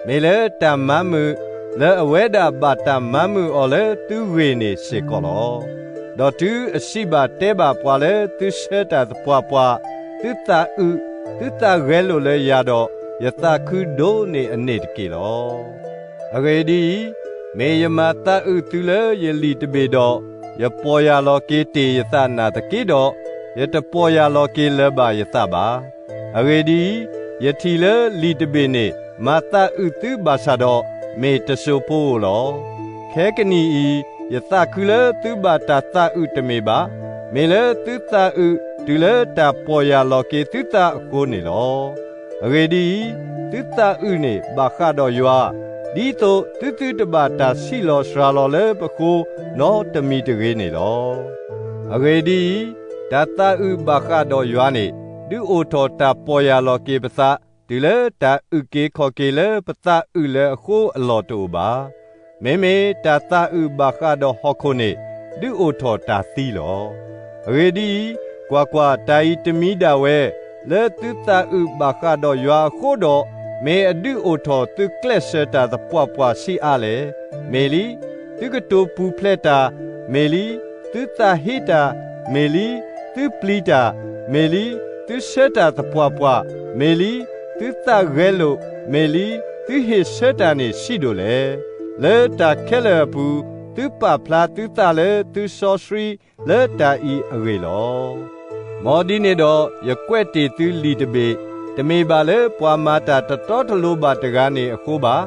မ့ၢ်လၢတၢ်မၤမုာ်လၢအဝဲဒၣ်ဘၣ်တၢ်မၤမုာ်အီၤလၢသုဂ့ၢ်န့ၣ်စ့ၢ်ကီးလီၤ. ဒီးတုၤအစံးဘၣ်တဲဘၣ်ပှၤလၢသုဆၢတၢ်သပှၢ်ပှၢ်, သုသးအုး, သုသးဂဲၤလိာ်လၢယၤဒီး, ယသးခုဒိၣ်န့ၢ်အန့ၣ်တက့ၢ်လီၤ. အဂ့ၢ်ဒ်အံၤ, မ့ၢ်ယမၤသးအုးသုလၢယလံာ်တဘ့ၣ်ဒီး, ယပီၢ်ယၢ်လီၤက့ၤတ့ၢ်ယသးနာ်သက့ဒီး, ယတပီၢ်ယၢ်လီၤက့ၤလၢၤဘၣ်ယသးဘၣ်. အဂ့ၢ်ဒ်အံၤ, ယထံၣ်လၢလံာ်တဘ့ၣ်န့ၣ် မၤသးအုးသုဘၣ်ဆၣ်ဒီး မ့ၢ်တစိၢ်ဖိဧိၤလီၤ. ခဲကနံၣ်အံၤ, ယသးခုလၢသုဘၣ်တၢ်သးအုးတမ့ၢ်ဘၣ်, မ့ၢ်လၢသုသးအုးတုၤလၢတၢ်ပီၢ်ယၢ်လီၤက့ၤသုသးအဃိန့ၣ်လီၤ. အဂ့ၢ်ဒ်အံၤ, သုသးအုးန့ၣ်ဘၣ်ဃးဒီးယွၤ, ဒ်သိးသုသုတဘၣ်တၢ်ဆံးလီၤစှၤလီၤလၢပဃိ နီတမံၤတဂ့ၤန့ၣ်လီၤ. အဂ့ၢ်ဒ်အံၤ, တၢ်သးအုးဘၣ်ဃးဒီးယွၤန့ၣ် ဒုးအိၣ်ထီၣ်တၢ်ပီၢ်ယၢ်လီၤက့ၤပသး တုၤလၢတၢ်အုၣ်က့ၤခီၣ်က့ၤလၢပသးအုးလၢအဃိအလီၢ်တအိၣ်ဘၣ်. မ့မ့ၢ်တၢ်သးအုးဘၣ်ဃးဒီးဟီၣ်ခိၣ်န့ၣ် ဒုးအိၣ်ထီၣ်တၢ်သံလီၤ. အဂ့ၢ်ဒ်အံၤ, ကွၢ်ကွၢ်, တၢ်အံၤတမံဒၣ်ဝဲ, လၢသုသးအုးဘၣ်ဃးဒီးယွၤအဃိဒီး, မ့ၢ်အဒုးအိၣ်ထီၣ်သုကျဲးစၢးတၢ်သပှၢ်ပှၢ်ဆံးအါလဲၣ်, မ့ၢ်လံ, သုကတိၤပူၤဖျဲးတၢ်, မ့ၢ်လံ, သုသးဟ့တၢ်, မ့ၢ်လံ, သုပျံၤတၢ်, မ့ၢ်လံ, သုဆၢတၢ်သပှၢ်ပှၢ်, မ့ၢ်လံ, သုသးဂဲၤလိာ်, မ့ၢ်လံ, သုဟ့ၣ်ဆၢတၢ်န့ၣ်ဆံးဒိၣ်လဲၣ်. လၢတၢ်ခဲလၢာ်အပူၤ, သုပာ်ဖျါသုသးလၢသုစီဆှံလၢတၢ်အံၤအဂ့ၢ်လီၤ. မ်ဒ်န့ၣ်ဒီးယကွဲးတ့ၢ်သုလံာ်တဘ့ၣ်, တမ့ၢ်ဘၣ်လၢပှၤမၤတၢ်တတီတလိၤဘၣ်တဂၤန့ၣ်အဃိဘၣ်,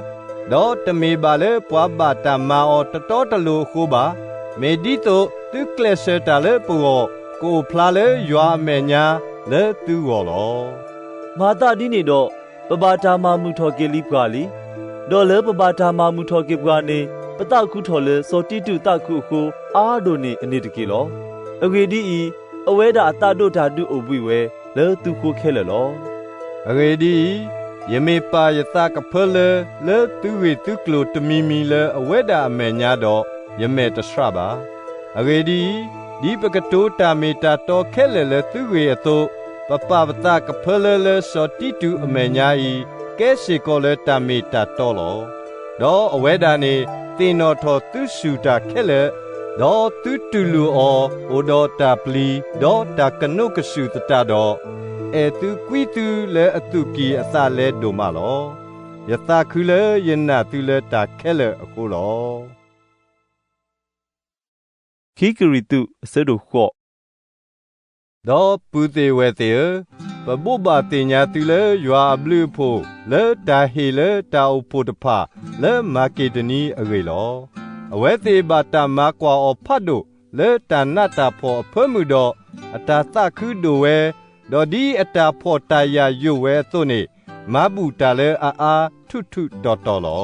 ဒီးတမ့ၢ်ဘၣ်လၢပှၤဘၣ်တၢ်မၤအီၤတတီတလိၤအဃိဘၣ်, မ့ၢ်ဒ်သိးသုကျဲးစၢးတၢ်လၢပဂီၢ် ကအိၣ်ဖျါလၢယွၤအမဲာ်ညါလၢသုဂီၢ်လီၤ. မၤသးဒ်န့ၣ်ဒီး, ပဘၣ်တၢ်မၤမုာ်ထီၣ်က့ၤလံပှၤလံ. ဒီးလၢပဘၣ်တၢ်မၤမုာ်ထီၣ်က့ၤပှၤန့ၣ်, ပသးခုထီၣ်လၢစီၤတံတူးသးခုအဃိ အါဒိၣ်န့ၢ်အန့ၣ်တက့ၢ်လီၤ. အဂ့ၢ်ဒ်အံၤ, အဝဲဒၣ်အသးဒိၣ်တၢ်ဒုးအိၣ်ဘှံးဝဲလၢသုဃိခဲလၢာ်လီၤ. အဂ့ၢ်ဒ်အံၤ, ယမ့ၢ်ပာ်ယသးကဖၢလၢလၢသုဂ့ၢ်သုကျိၤတမံၤမံၤလၢအဝဲဒၣ်အမဲာ်ညါဒီး, ယမဲာ်တဆှးဘၣ်. အဂ့ၢ်ဒ်အံၤ, ဒ်ပကတိၤတၢ်မ့ၢ်တၢ်တီခဲလၢာ်လၢသုဂ့ၢ်အသိး, ပပာ်ပသးကဖၢလၢလၢစီၤတံတူးအမဲာ်ညါအံၤ ကဲစ့ၢ်ကီးလၢတၢ်မ့ၢ်တၢ်တီလီၤ. ဒီးအဝဲဒၣ်န့ၣ် သ့ၣ်နီၣ်ထီၣ်သုစူၢ်တၢ်ခဲလၢာ်, ဒီးသုတူၢ်လိာ်အီၤအိၣ်ဒီးတၢ်ပျံၤ, ဒီးတၢ်ကနိးကစုာ်သတးဒီး, အဲၣ်သုကွံသုလၢအသူၣ်ကံၢ်အသးလဲဒိၣ်မးလီၤ. ယသးခုလၢယနာ်သုလၢတၢ်ခဲလၢာ်အဃိလီၤ. ခံကရံၣ်သူး အဆၢဒိၣ်ဃိး ဒီးပုၢ်သ့ၣ်ဝဲၢ်သ့ၣ်ဧၢ, ပဘိးဘၣ်သ့ၣ်ညါသုလၢယွၤအဘျုးအဖှိၣ် လၢတၢ်ဟ့ၣ်လၢတၢ်အိၣ်ဖှိၣ်တဖၣ် လၢမၤက့ဒိနံအဂ့ၢ်လီၤ. အဝဲသ့ၣ်ဘၣ်တၢ်မၤကွၢ်အီၤဖးဒိၣ် လၢတၢ်နးတၢ်ဖှီၣ်အဖၢမုၢ်ဒီး, အတၢ်သးခုဒိၣ်ဝဲ, ဒီးဒ်အတၢ်ဖှီၣ်တၢ်ယာ်ယိာ်ဝဲအသိးန့ၣ်, မၤဘူၣ်တၢ်လၢအအါထူးထူးတီၤတီၤလီ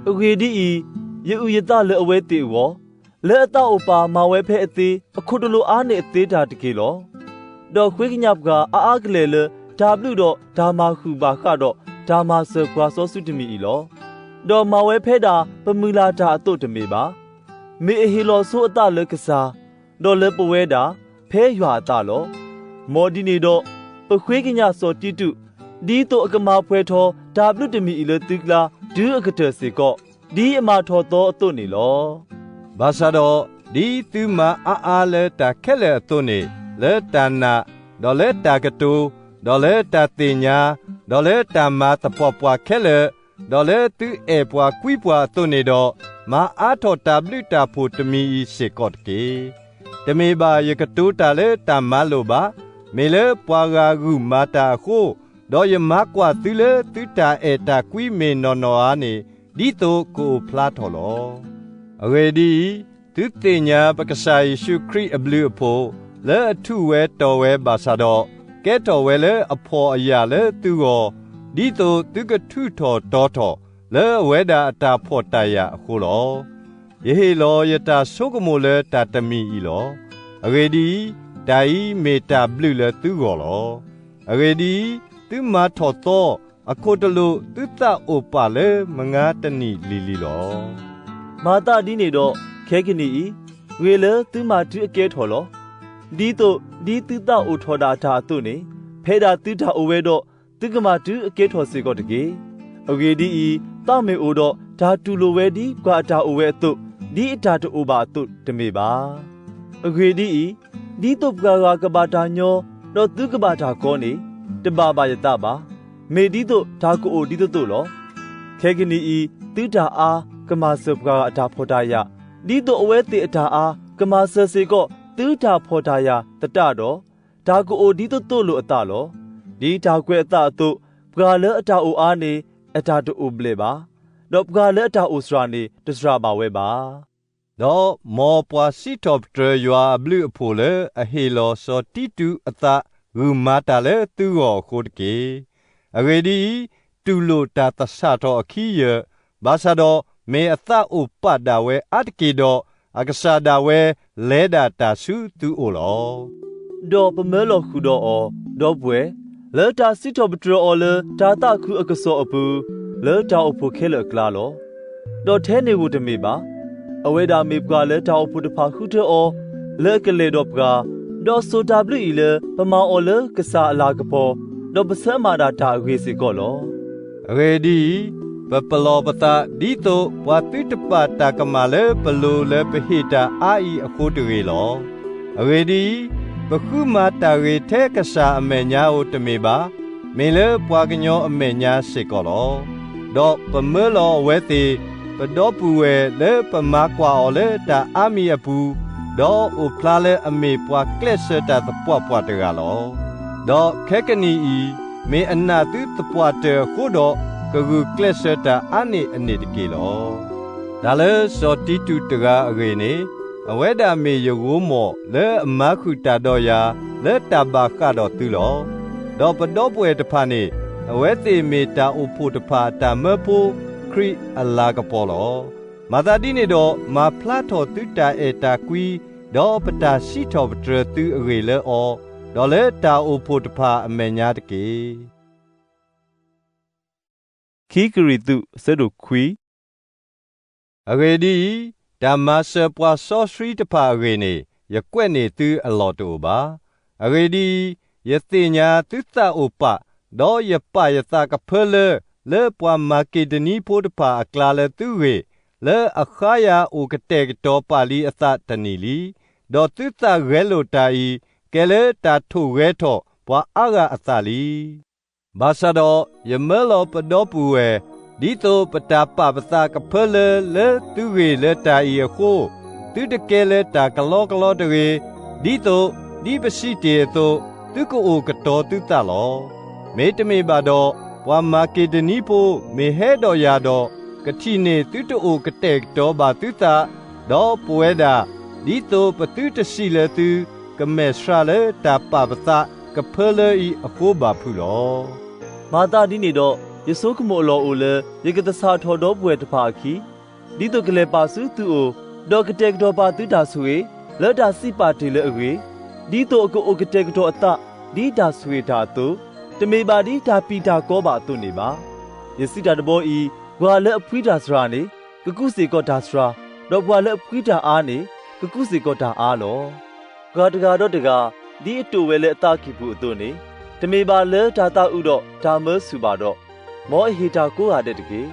ၤ. အဂ့ၢ်ဒ်အံၤ, ယအုၣ်ယသးလၢအဝဲသ့ၣ်အဂီၢ်, လၢအသးအိၣ်ပာ်မၤဝဲဖဲအသ့ အခိၣ်တလိာ်အါန့ၢ်အသ့တၢ်တက့ၢ်လီၤ. ဒီးဃ့ကညးပှၤအါအါကလဲာ်လၢ တၢ်ဘျုးဒီးတၢ်မၤဃုာ်ဘၣ်ဃးဒီး တၢ်မၤစၢၤပှၤစီဆှံတမံၤအံၤလီၤ. ဒီးမၤဝဲဖဲဒၣ်ပမုၢ်လၢ်တၢ်အသိးတမ့ၢ်ဘၣ်. မ့ၢ်အဟ့ၣ်လီၤဆိအသးလၢကစၢ်, ဒီးလၢပဝဲဒၣ်, ဖဲယွၤအသးလီၤ. မ်ဒ်န့ၣ်ဒီး, ပဃ့ကညးစီၤတံတူး, ဒ်သိးအကမၤပှဲၤထီၣ်တၢ်ဘျုးတမံၤအံၤလၢသုကျါ တုၤအကတၢၢ်စ့ၢ်ကီး, ဒ်အမၤထီၣ်သီအသိးန့ၣ်လီၤ. ဘၣ်ဆၣ်ဒီး, ဒ်သုမၤအါအါလၢတၢ်ခဲလၢာ်အသိးန့ၣ်, လၢတၢ်နာ်, ဒီးလၢတၢ်ကတိၤ, ဒီးလၢတၢ်သ့ၣ်ညါ, ဒီးလၢတၢ်မၤသပှၢ်ပှၢ်ခဲလၢာ်, ဒီးလၢသုအဲၣ်ပှၤကွံပှၤအသိးန့ၣ်ဒီး, မၤအါထီၣ်တၢ်ဘျုးတၢ်ဖှိၣ်တမံၤအံၤစ့ၢ်ကီးတက့ၢ်. တမ့ၢ်ဘၣ်ယကတိၤတၢ်လၢတၢ်မၤလိာ်ဘၣ်, မ့ၢ်လၢပှၤဂၤဂုာ်မၤတၢ်အဃိ, ဒီးယမၤကွၢ်သုလၢသုတၢ်အဲၣ်တၢ်ကွံမ့ၢ်နီၢ်နီၢ်ဧါန့ၣ်, ဒ်သိးကအိၣ်ဖျါထီၣ်လီၤ. အဂ့ၢ်ဒ်အံၤ, သုသ့ၣ်ညါပကစၢ်ယ့ၣ်ၡူးခရံာ်အဘျုးအဖှိၣ်, လၢအထူးဝဲတီၤဝဲဘၣ်ဆၣ်ဒီး, ကဲထီၣ်ဝဲလၢအဖှီၣ်အယာ်လၢသုဂီၢ်, ဒ်သိးသုကထူးထီၣ်တီၤထီၣ် လၢအဝဲဒၣ်အတၢ်ဖှီၣ်တၢ်ယာ်အဃိလီၤ. ယဟ့ၣ်လီၤယတၢ်ဆိကမိၣ်လၢတၢ်တမံၤအံၤလီၤ. အဂ့ၢ်ဒ်အံၤ, တၢ်အံၤမ့ၢ်တၢ်ဘျုးလၢသုဂီၢ်လီၤ. အဂ့ၢ်ဒ်အံၤ, သုမၤထီၣ်သီ, အခိၣ်တလိာ်သုသးအိၣ်ပာ်လၢမုၢ်နံၤတနံၤလံၤလံၤလီၤ. မၤသးဒ်န့ၣ်ဒီး, ခဲကနံၣ်အံၤ, ဂ့ၤလၢသုမၤတုၤအကဲထီၣ်လီၤ. ဒ်သိးဒ်သုသးအိၣ်ထီၣ်ဒၣ်အတၢ်အသိးန့ၣ်, ဖဲဒၣ်သုတၢ်အိၣ်ဝဲဒီး, သုကမၤတုၤအကဲထီၣ်စ့ၢ်ကီးတက့ၢ်. အဂ့ၢ်ဒ်အံၤ, သးမ့ၢ်အိၣ်ဒီးတၢ်တူၢ်လိာ်ဝဲဒ်ပှၤအတၢ်အိၣ်ဝဲအသိး, ဒ်အတၢ်တအိၣ်ဘၣ်အသိးတမ့ၢ်ဘၣ်. အဂ့ၢ်ဒ်အံၤ, ဒ်သိးပှၤဂၤကဘၣ်တၢ်ညီ, ဒီးသုကဘၣ်တၢ်ကီန့ၣ်, တဘၣ်ဘၣ်ယသးဘၣ်. မ့ၢ်ဒ်သိးတၢ်ကအိၣ်ဒ်သိးသိးလီၤ. ခဲကနံၣ်အံၤ, သုတၢ်အါကမၤစၢၤပှၤဂၤအတၢ်ဖှီၣ်တၢ်ယာ်, ဒ်သိးအဝဲသ့ၣ်အတၢ်အါကမၤစၢၤစ့ၢ်ကီး သုတၢ်ဖှီၣ်တၢ်ယာ်သတးဒီး, တၢ်ကအိၣ်ဒ်သိးသိးလိာ်အသးလီၤ. ဒ်တၢ်ကွဲးအသးအသိး, ပှၤလၢအတၢ်အိၣ်အါန့ၣ် အတၢ်တအိၣ်ဘျဲၣ်ဘၣ်, ဒီးပှၤလၢအတၢ်အိၣ်စှၤန့ၣ် တစှၤဘၣ်ဝဲဘၣ်. ဒီးမ်ပှၤစံးထီၣ်ပတြၢၤယွၤအဘျုးအဖှိၣ်လၢအဟ့ၣ်လီၤစီၤတံတူးအသး ဂုာ်မၤတၢ်လၢသုဂီၢ်အဃိတက့ၢ်. အဂ့ၢ်ဒ်အံၤ, တူၢ်လိာ်တၢ်သဆၣ်ထီၣ်အခံယၢၢ်, ဘၣ်ဆၣ်ဒီးမ့ၢ်အသးအိၣ်ပာ်ဒၣ်ဝဲအါတက့ၢ်ဒီး, အကစၢ်ဒၣ်ဝဲလဲၤဒၣ်တၢ်ဆူသုအိၣ်လီၤ. ဒီးပမၢလီၤဃုာ်ဒီးအီၤ, ဒီပုၢ်ဝဲၢ်, လၢတၢ်စံးထီၣ်ပတြၢၤအီၤလၢတၢ်သးခုအကစီၣ်အပူၤ, လၢတၢ်အိၣ်ဖှိၣ်ခဲလၢာ်အကျါလီၤ. ဒီးထဲန့ၣ်ဧိၤတမ့ၢ်ဘၣ်. အဝဲဒၣ်မ့ၢ်ပှၤလၢတၢ်အိၣ်ဖှိၣ်တဖၣ်ဃုထၢအီၤ, လၢအကလဲၤဒီးပှၤ, ဒီးစိာ်တၢ်ဘျုးအံၤလၢပမၤအီၤလၢကစၢ်အလၤကပီၤ, ဒီးပဆၢမၤဒၣ်တၢ်အဂ့ၤစ့ၢ်ကီးလီၤ. အဂ့ၢ်ဒ်အံၤ, ပပလီၢ်ပသးဒ်သိးပှၤသုတပာ်တၢ်ကမၣ်လၢပလိၤလၢပဟ့ၣ်တၢ်အါအံၤအဃိတဂ့ၤလီၤ. အဂ့ၢ်ဒ်အံၤ, ပဃုမၤတၢ်ဂ့ၤထဲကစၢ်အမဲာ်ညါဧိၤတမ့ၢ်ဘၣ်, မ့ၢ်လၢပှၤကညီအမဲာ်ညါစ့ၢ်ကီးလီၤ. ဒီးပမၢလီၤအဝဲသ့ၣ်, ပဒီပုၢ်ဝဲၢ်လၢပမၤကွၢ်အီၤလၢတၢ်အါမံၤအပူၤ, ဒီးအိၣ်ဖျါလၢအမ့ၢ်ပှၤကျဲးစၢးတၢ်သပှၢ်ပှၢ်တဂၤလီၤ. ဒီးခဲကနံၣ်အံၤ, မ့ၢ်အနာ်သုသပှၢ်တၢၢ်အဃိဒီး, ကဂုာ်ကျဲးစၢးတၢ်အါန့ၢ်အန့ၣ်တက့ၢ်လီၤ. တၢ်လၢစီၤတံတူးတဂၤအဂ့ၢ်န့ၣ်, အဝဲဒၣ်မ့ၢ်ယဂိၤမီၣ်လၢအမၤဃုာ်တၢ်ဒီးယၤ လၢတၢ်ဘၣ်ဃးဒီးသုလီၤ. ဒီးပဒီပုၢ်ဝဲၢ်တဖၣ်န့ၣ်, အဝဲသ့ၣ်မ့ၢ်တၢ်အိၣ်ဖှိၣ်တဖၣ်အတၢ်မၢဖိ ခရံာ်အလၤကပီၤလီၤ. မၤသးဒ်န့ၣ်ဒီး, မၤဖျါထီၣ်သုတၢ်အဲၣ်တၢ်ကွံ, ဒီးပတၢ်စံးထီၣ်ပတြၢၤသုအဂ့ၢ်လၢအီၤ, ဒီးလၢတၢ်အိၣ်ဖှိၣ်တဖၣ်အမဲာ်ညါတက့ၢ်. ခံကရံၣ်သူး အဆၢဒိၣ်ခွံ အဂ့ၢ်ဒ်အံၤ, တၢ်မၤစၢၤပှၤစီဆှံတဖၣ်အဂ့ၢ်န့ၣ်, ယကွဲးန့ၢ်သုအလီၢ်တအိၣ်ဘၣ်. အဂ့ၢ်ဒ်အံၤ, ယသ့ၣ်ညါသုသးအိၣ်ပာ်, ဒီးယပာ်ယသးကဖၢလၢ လၢပှၤမၤက့းဒနံဖိတဖၣ်အကျါလၢသုဂ့ၢ်, လၢအဃါယၤအိၣ်ကတဲာ်ကတီၤပာ်လံအသးတနံၣ်လံ. ဒီးသုသးဂဲၤလိာ်တၢ်အံၤ, ကဲလၢတၢ်ထိၣ်ဂဲၤထီၣ်ပှၤအါဂၤအသးလံ. ဘၣ်ဆၣ်ဒီးယမၢလီၤပဒီပုၢ်ဝဲၢ်, ဒ်သိးပတၢ်ပာ်ပသးကဖၢလၢလၢသုဂ့ၢ်လၢတၢ်အံၤအဃိ, သုတကဲလၢတၢ်ကလီကလီတဂ့ၤ, ဒ်သိးဒ်ပစံးတ့ၢ်အသိး, သုကအိၣ်ကတီၤသုသးလီၤ. မ့တမ့ၢ်ဘၣ်ဒီး, ပှၤမၤက့းဒနံဖိမ့ၢ်ဟဲဒီးယၤဒီး, ကထံၣ်န့ၢ်သုတအိၣ်ကတဲာ်ကတီၤဘၣ်သုသး, ဒီးပဝဲဒၣ်, ဒ်သိးပသုတစံးလၢသု, ကမဲာ်ဆှးလၢတၢ်ပာ်ပသးကဖၢလၢအံၤအဃိဘၣ်ဖုးလီၤ. မၤသးဒ်န့ၣ်ဒီး, ယဆိကမိၣ်အလီၢ်အိၣ်လၢ ယကသဆၣ်ထီၣ်ဒီပုၢ်ဝဲၢ်တဖၣ်အခံ, ဒ်သိးကလဲၤပာ်ဆူသုအိၣ်, ဒီးကတဲာ်ကတီၤပာ်သုတၢ်ဆိၣ်ဂ့ၤ, လၢတၢ်စံးပာ်တ့ၢ်လၢအဂ့ၤ, ဒ်သိးအကအိၣ်ကတဲာ်ကတီၤအသးဒ်တၢ်ဆိၣ်ဂ့ၤတၢ်အသိး, တမ့ၢ်ဘၣ်ဒ်တၢ်ပံာ်တၢ်ကီဘၣ်အသိးန့ၣ်ဘၣ်. ယစံးတၢ်တဘီအံၤ, ပှၤလၢအဖှံတၢ်စှၤန့ၣ်, ကကူးစ့ၢ်ကီးတၢ်စှၤ, ဒီးပှၤလၢအဖှံတၢ်အါန့ၣ်, ကကူးစ့ၢ်ကီးတၢ်အါလီၤ. ပှၤတဂၤဒီးတဂၤ, ဒ်အတိာ်ဝဲလၢအသးကံၢ်ပူၤအသိးန့ၣ်, တမ့ၢ်ဘၣ်လၢတၢ်သးအုးဒီးတၢ်မၢဆူၣ်ဘၣ်ဒီး, မ်အဟ့ၣ်တၢ်ကိးဂၤဒဲးတက့ၢ်.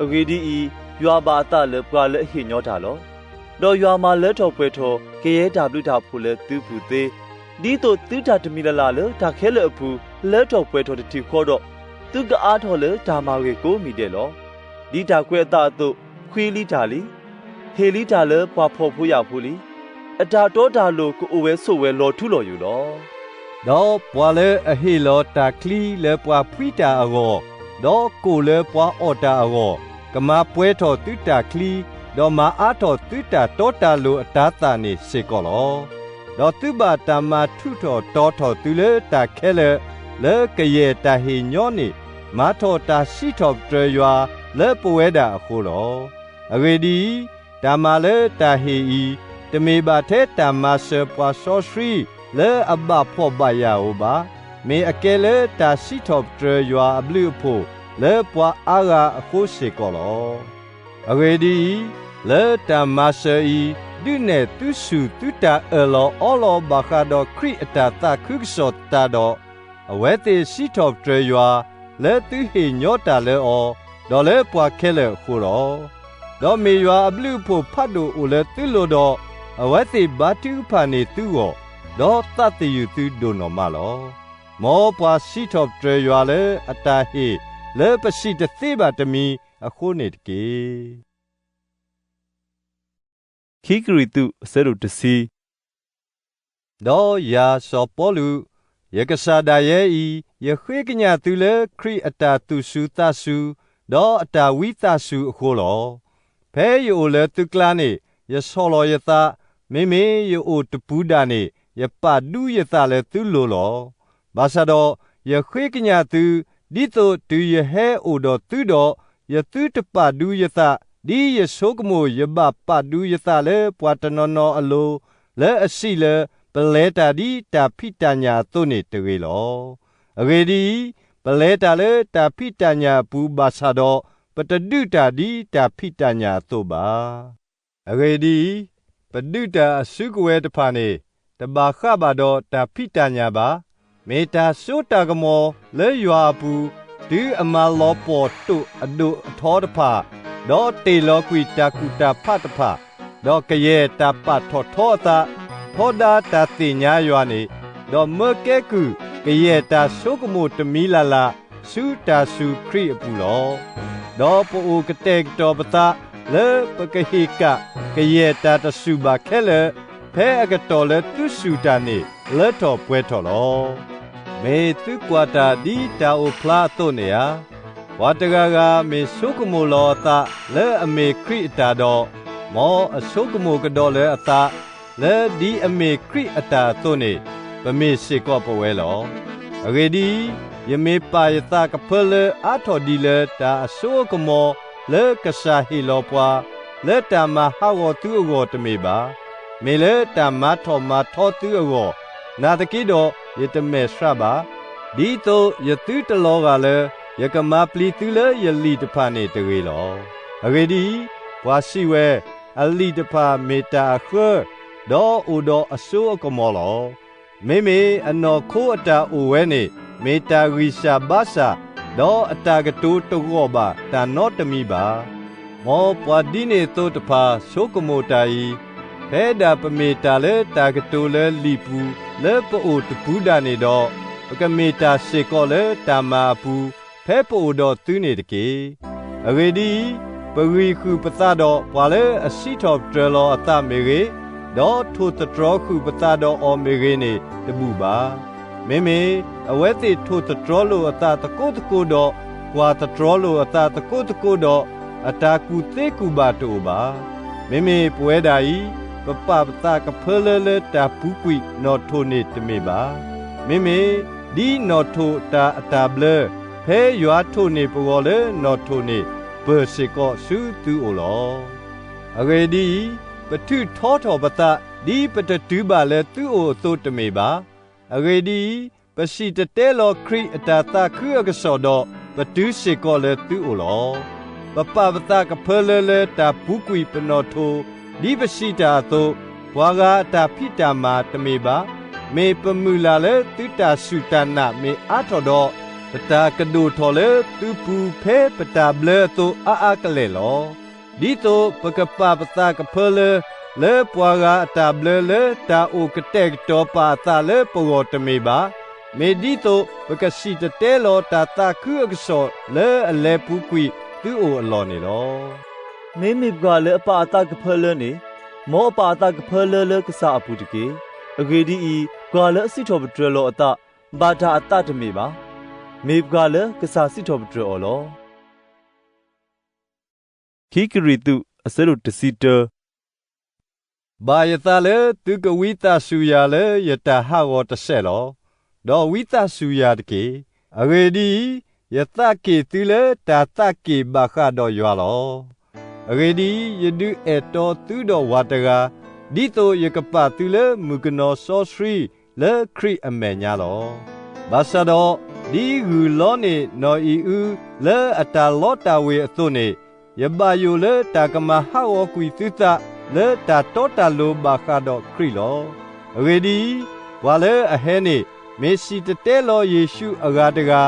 အဂ့ၢ်ဒ်အံၤ, ယွၤဘၣ်အသးလၢပှၤလၢအဟ့ၣ်ညီတၢ်လီၤ. ဒီးယွၤမၤလၢထီၣ်ပှဲၤထီၣ် ကယဲၢ်တၢ်ဘျုးတၢ်ဖှိၣ်လၢသုပူၤသ့, ဒ်သိးသုတၢ်တမံၤလၢ်လၢ်လၢတၢ်ခဲလၢာ်အပူၤ လၢထီၣ်ပှဲၤထီၣ်တထံၣ်ဃီဒီး, သုကအါထီၣ်လၢတၢ်မၤဂ့ၤကိးမံၤဒဲးလီၤ. ဒ်တၢ်ကွဲးအသးအသိး, ဖှံလံတၢ်လံ. ဟ့ၣ်လံတၢ်လၢပှၤဖှီၣ်ဖိယာ်ဖိလံ. အတၢ်တီတၢ်လိၤကအိၣ်ဝဲဆိးဝဲလီၤထူလီၤယိာ်လီၤ. ဒီးပှၤလၢအဟ့ၣ်လီၤတၢ်ချံလၢပှၤဖှံတၢ်အဂီၢ်, ဒီးကိၣ်လၢပှၤအီၣ်တၢ်အဂီၢ်, ကမၤပှဲၤထီၣ်သုတၢ်ချံ, ဒီးမၤအါထီၣ်သုတၢ်တီတၢ်လိၤအတၤသၣ်န့ၣ်စ့ၢ်ကီးလီၤ. ဒီးသုဘၣ်တၢ်မၤထူးထီၣ်တီထီၣ်သုလၢတၢ်ခဲလၢာ်, လၢကယဲၢ်တၢ်ဟ့ၣ်ညီန့ၣ်, မၤထီၣ်တၢ်စံးထီၣ်ပတြၢၤယွၤလၢပဝဲဒၣ်အဃိလီၤ. အဂ့ၢ်ဒ်အံၤ, တၢ်မၤလၢတၢ်ဟ့ၣ်အံၤ, တမ့ၢ်ဘၣ်ထဲတၢ်မၤစၢၤပှၤစီဆှံလၢအဘၣ်ဖှီၣ်ဘၣ်ယာ်ဧိၤဘၣ်. မ့ၢ်အကဲလၢတၢ်စံးထီၣ်ပတြၢၤယွၤအဘျုးအဖှိၣ်လၢပှၤအါဂၤအဃိစ့ၢ်ကီးလီၤ. အဂ့ၢ်ဒ်အံၤ, လၢတၢ်မၤစၢၤအံၤ, ဒုးနဲၣ်သုဆူၣ်သုတၢ်အၢၣ်လီၤအီလီၤဘၣ်ဃးဒီးခရံာ်အတၢ်သးခုကစီၣ်သတးဒီး, အဝဲသ့ၣ်စံးထီၣ်ပတြၢၤယွၤ, လၢသုဟ့ၣ်ညီတၢ်လၢအီၤ, ဒီးလၢပှၤခဲလၢာ်အဃိလီၤ. ဒီးမ့ၢ်ယွၤအဘျုးအဖှိၣ်ဖးဒိၣ်အိၣ်လၢသုလိၤဒီး, အဝဲသ့ၣ်ဘါထုကဖၣ်န့ၢ်သုဂီၢ်, ဒီးသးသယုၢ်သုဒိၣ်နီၢ်မးလီၤ. မ်ပှၤစံးထီၣ်ပတြၢၤယွၤလၢအတၢ်ဟ့ၣ်လၢပစံးတသ့ဘၣ်တမံၤအဃိန့ၣ်တက့ၢ်. ခံကရံၣ်သူး အဆၢဒိၣ်တဆံ ဒီးယၤစီၤပီလူး, ယကစၢ်ဒၣ်ယဲအံၤ, ယဃ့ကညးသုလၢခရံာ်အတၢ်သူၣ်စူၤသးစူၤ, ဒီးအတၢ်ဝံသးစူၤအဃိလီၤ. ဖဲယအိၣ်လၢသုကျါန့ၣ်, ယဆီၣ်လီၤယသး, မ့မ့ၢ်ယအိၣ်တပူၤဒၣ်န့ၣ်, ယပာ်ဒူယသးလၢသုလိၤလီၤ. ဘၣ်ဆၣ်ဒီးယဃ့ကညးသု, ဒ်သိးတုၤယဟဲအိၣ်ဒီးသုဒီး, ယသုတပာ်ဒူယသး, ဒ်ယဆိကမိၣ်ယဘၣ်ပာ်ဒူယသးလၢပှၤတနီၤနီၤအလိၤ, လၢအစံးလၢပလဲၤတၢ်ဒ်တၢ်ဖံးတၢ်ညၣ်အသိးန့ၣ်တဂ့ၤလီၤ. အဂ့ၢ်ဒ်အံၤ, ပလဲၤတၢ်လၢတၢ်ဖံးတၢ်ညၣ်အပူၤဘၣ်ဆၣ်ဒီး, ပတဒုးတၢ်ဒ်တၢ်ဖံးတၢ်ညၣ်အသိးဘၣ်. အဂ့ၢ်ဒ်အံၤ, ပဒုးတၢ်အစုကဝဲၤတဖၣ်န့ၣ်, တဘၣ်ဃးဘၣ်ဒီးတၢ်ဖံးတၢ်ညၣ်ဘၣ်. မ့ၢ်တၢ်စိတၢ်ကမီၤလၢယွၤအပူၤ, တုၤအမၤလီၤပှီၢ်တိာ်အဒိၣ်အထီတဖၣ်, ဒီးတ့ၢ်လီၤကွံာ်တၢ်ကူၣ်တၢ်ဖးတဖၣ်, ဒီးကယဲၢ်တၢ်ပာ်ထီၣ်ထီအသး, ထီဒါတၢ်သ့ၣ်ညါယွၤန့ၣ်, ဒီးမၢကဲကုၢ်ကယဲၢ်တၢ်ဆိကမိၣ်တမံၤလၢ်လၢ် ဆူတၢ်စူၤခရံာ်အပူၤလီၤ. ဒီးပအိၣ်ကတဲာ်ကတီၤပသးလၢပကဟ့ၣ်ကၣ်ကယဲၢ်တၢ်တစူၢ်ဘၣ်ခဲလၢာ်, ဖဲအကတီၢ်လၢသုစူၢ်တၢ်န့ၣ် လၢထီၣ်ပှဲၤထီၣ်လီၤ. မ့ၢ်သုကွၢ်တၢ်ဒ်တၢ်အိၣ်ဖျါအသိးန့ၣ်ဧါ. ပှၤတဂၤဂၤမ့ၢ်ဆိကမိၣ်လီၤအသးလၢအမ့ၢ်ခရံာ်အတၢ်ဒီး, မ်အဆိကမိၣ်ကဒီးလၢအသး, လၢဒ်အမ့ၢ်ခရံာ်အတၢ်အသိးန့ၣ်, ပမ့ၢ်စ့ၢ်ကီးပဝဲလီၤ. အဂ့ၢ်ဒ်အံၤ, ယမ့ၢ်ပာ်ယသးကဖၢလၢအါထီၣ်ဒံးလၢတၢ်အစိအကမီၤလၢကစၢ်ဟ့ၣ်လီၤပှၤ, လၢတၢ်မၤဟးဂီၤသုအဂီၢ်တမ့ၢ်ဘၣ်, မ့ၢ်လၢတၢ်မၤထီၣ်မၤထီသုအဂီၢ်, နာ်သက့ဒီးယတမဲာ်ဆှးဘၣ်, ဒ်သိးယသုတလီၤဂာ်လၢ ယကမၤပျံၤသုလၢယလံာ်တဖၣ်န့ၣ်တဂ့ၤလီၤ. အဂ့ၢ်ဒ်အံၤ, ပှၤစံးဝဲ, အလံာ်တဖၣ်မ့ၢ်တၢ်အဃၢ, ဒီးအိၣ်ဒီးအစိအကမီၤလီၤ. မ့မ့ၢ်အနီၢ်ခိအတၢ်အိၣ်ဝဲန့ၣ် မ့ၢ်တၢ်ဂံၢ်စၢ်ဘါစၢ်, ဒီးအတၢ်ကတိၤတဂီၢ်ဘၣ်တၢ်နီတမံၤဘၣ်. မ်ပှၤဒ်န့ၣ်အသိးတဖၣ်ဆိကမိၣ်တၢ်အံၤ, ဖဲဒၣ်ပမ့ၢ်တၢ်လၢတၢ်ကတိၤလၢလံာ်ပူၤလၢပအိၣ်တပူၤဒၣ်န့ၣ်ဒီး, ပကမ့ၢ်တၢ်စ့ၢ်ကီးလၢတၢ်မၤအပူၤ, ဖဲပအိၣ်ဒီးသုန့ၣ်တက့ၢ်. အဂ့ၢ်ဒ်အံၤ, ပဂံၢ်ဃုာ်ပသးဒီးပှၤလၢအစံးထီၣ်ပတြၢၤလီၤအသးမ့ၢ်ဂ့ၤ, ဒီးထိၣ်သတြီၤဃုာ်ပသးဒီးအီၤမ့ၢ်ဂ့ၤန့ၣ်တဘူၣ်ဘၣ်. မ့မ့ၢ်အဝဲသ့ၣ်ထိၣ်သတြီၤလိာ်အသးသကိးသကိးဒီး, ကွၢ်သတြီၤလိာ်အသးသကိးသကိးဒီး, အတၢ်ကူၣ်သ့ကူၣ်ဘၣ်တအိၣ်ဘၣ်. မ့မ့ၢ်ပဝဲဒၣ်အံၤ, ပပာ်ပသးကဖၢလၢလၢတၢ်ပူၤကွံာ်နီၣ်ထိၣ်န့ၣ်တမ့ၢ်ဘၣ်. မ့မ့ၢ်ဒ်နီၣ်ထိၣ်တၢ်အတၢ်ဘျၢ, ဖဲယွၤထိၣ်န့ၢ်ပဂီၤလၢနီၣ်ထိၣ်န့ၣ် ပၢၢ်စ့ၢ်ကီးဆူသုအိၣ်လီၤ. အဂ့ၢ်ဒ်အံၤ, ပထုးထီထီၣ်ပသး ဒ်ပတတုၤဘၣ်လၢသုအိၣ်အသိးတမ့ၢ်ဘၣ်. အဂ့ၢ်ဒ်အံၤ, ပစံၣ်တဲၤတဲလီၤခရံာ်အတၢ်သးခုအကစီၣ်ဒီး, ပတုၤစ့ၢ်ကီးလၢသုအိၣ်လီၤ. ပပာ်ပသးကဖၢလၢလၢတၢ်ပူၤကွံာ်ပနီၣ်ထိၣ်, ဒ်ပစံးတၢ်အသိး, ပှၤဂၤအတၢ်ဖံးတၢ်မၤတမ့ၢ်ဘၣ်. မ့ၢ်ပမုၢ်လၢ်လၢသုတၢ်စူၢ်တၢ်နာ်မ့ၢ်အါထီၣ်ဒီး, ပတၢ်ကဒိၣ်ထီၣ်လၢသုပူၤဖဲပတၢ်ဘျၢအသိးအါအါကလဲာ်လီၤ. ဒ်သိးပကပာ်ပသးကဖၢလၢ လၢပှၤဂၤအတၢ်ဘျၢလၢတၢ်အိၣ်ကတဲာ်ကတီၤပာ်အသးလၢပဂီၢ်တမ့ၢ်ဘၣ်. မ့ၢ်ဒ်သိးပကစံၣ်တဲၤတဲလီၤတၢ်သးခုအကစီၣ်လၢအလဲၤပူၤကွံာ်သုအိၣ်အလီၢ်န့ၣ်လီၤ. မ့မ့ၢ်ပှၤလၢအပာ်အသးကဖၢလၢန့ၣ်, မ်အပာ်အသးကဖၢလၢလၢကစၢ်အပူၤတက့ၢ်. အဂ့ၢ်ဒ်အံၤ, ပှၤလၢအစံးထီၣ်ပတြၢၤလီၤအသး, ဘၣ်တၢ်အသးတမ့ၢ်ဘၣ်. မ့ၢ်ပှၤလၢကစၢ်စံးထီၣ်ပတြၢၤအီၤလီၤ. ခံကရံၣ်သူး အဆၢဒိၣ်တဆံတၢ ဘၣ်ယသးလၢသုကဝံသးစူၤယၤလၢယတၢ်ဟးဂီၤတစဲးလီၤ. ဒီးဝံသးစူၤယၤတက့ၢ်. အဂ့ၢ်ဒ်အံၤ, ယသးက့ၣ်သုလၢတၢ်သးက့ၣ်ဘၣ်ဃးဒီးယွၤလီၤ. အဂ့ၢ်ဒ်အံၤ, ယဒုးအဲၣ်တီသုဒီးဝၤတဂၤ, ဒ်သိးယကပာ်သုလၢမုၣ်ကနီၤစီဆှံလၢခရံာ်အမဲာ်ညါလီၤ. ဘၣ်ဆၣ်ဒီး, ဒ်ဂုၢ်လီန့ၢ်နီၢ်အံၤအုလၢအတၢ်လီတၢ်ဝ့ၤအသိးန့ၣ်, ယဘၣ်ယိၣ်လၢတၢ်ကမၤဟးဂီၤကွံာ်သုသးလၢတၢ်တီတၢ်လိၤဘၣ်ဃးဒီးခရံာ်လီၤ. အဂ့ၢ်ဒ်အံၤ, ပှၤလၢအဟဲန့ၣ် မ့ၢ်စံၣ်တဲၤတဲလီၤယ့ၣ်ၡူးအဂၤတဂၤ,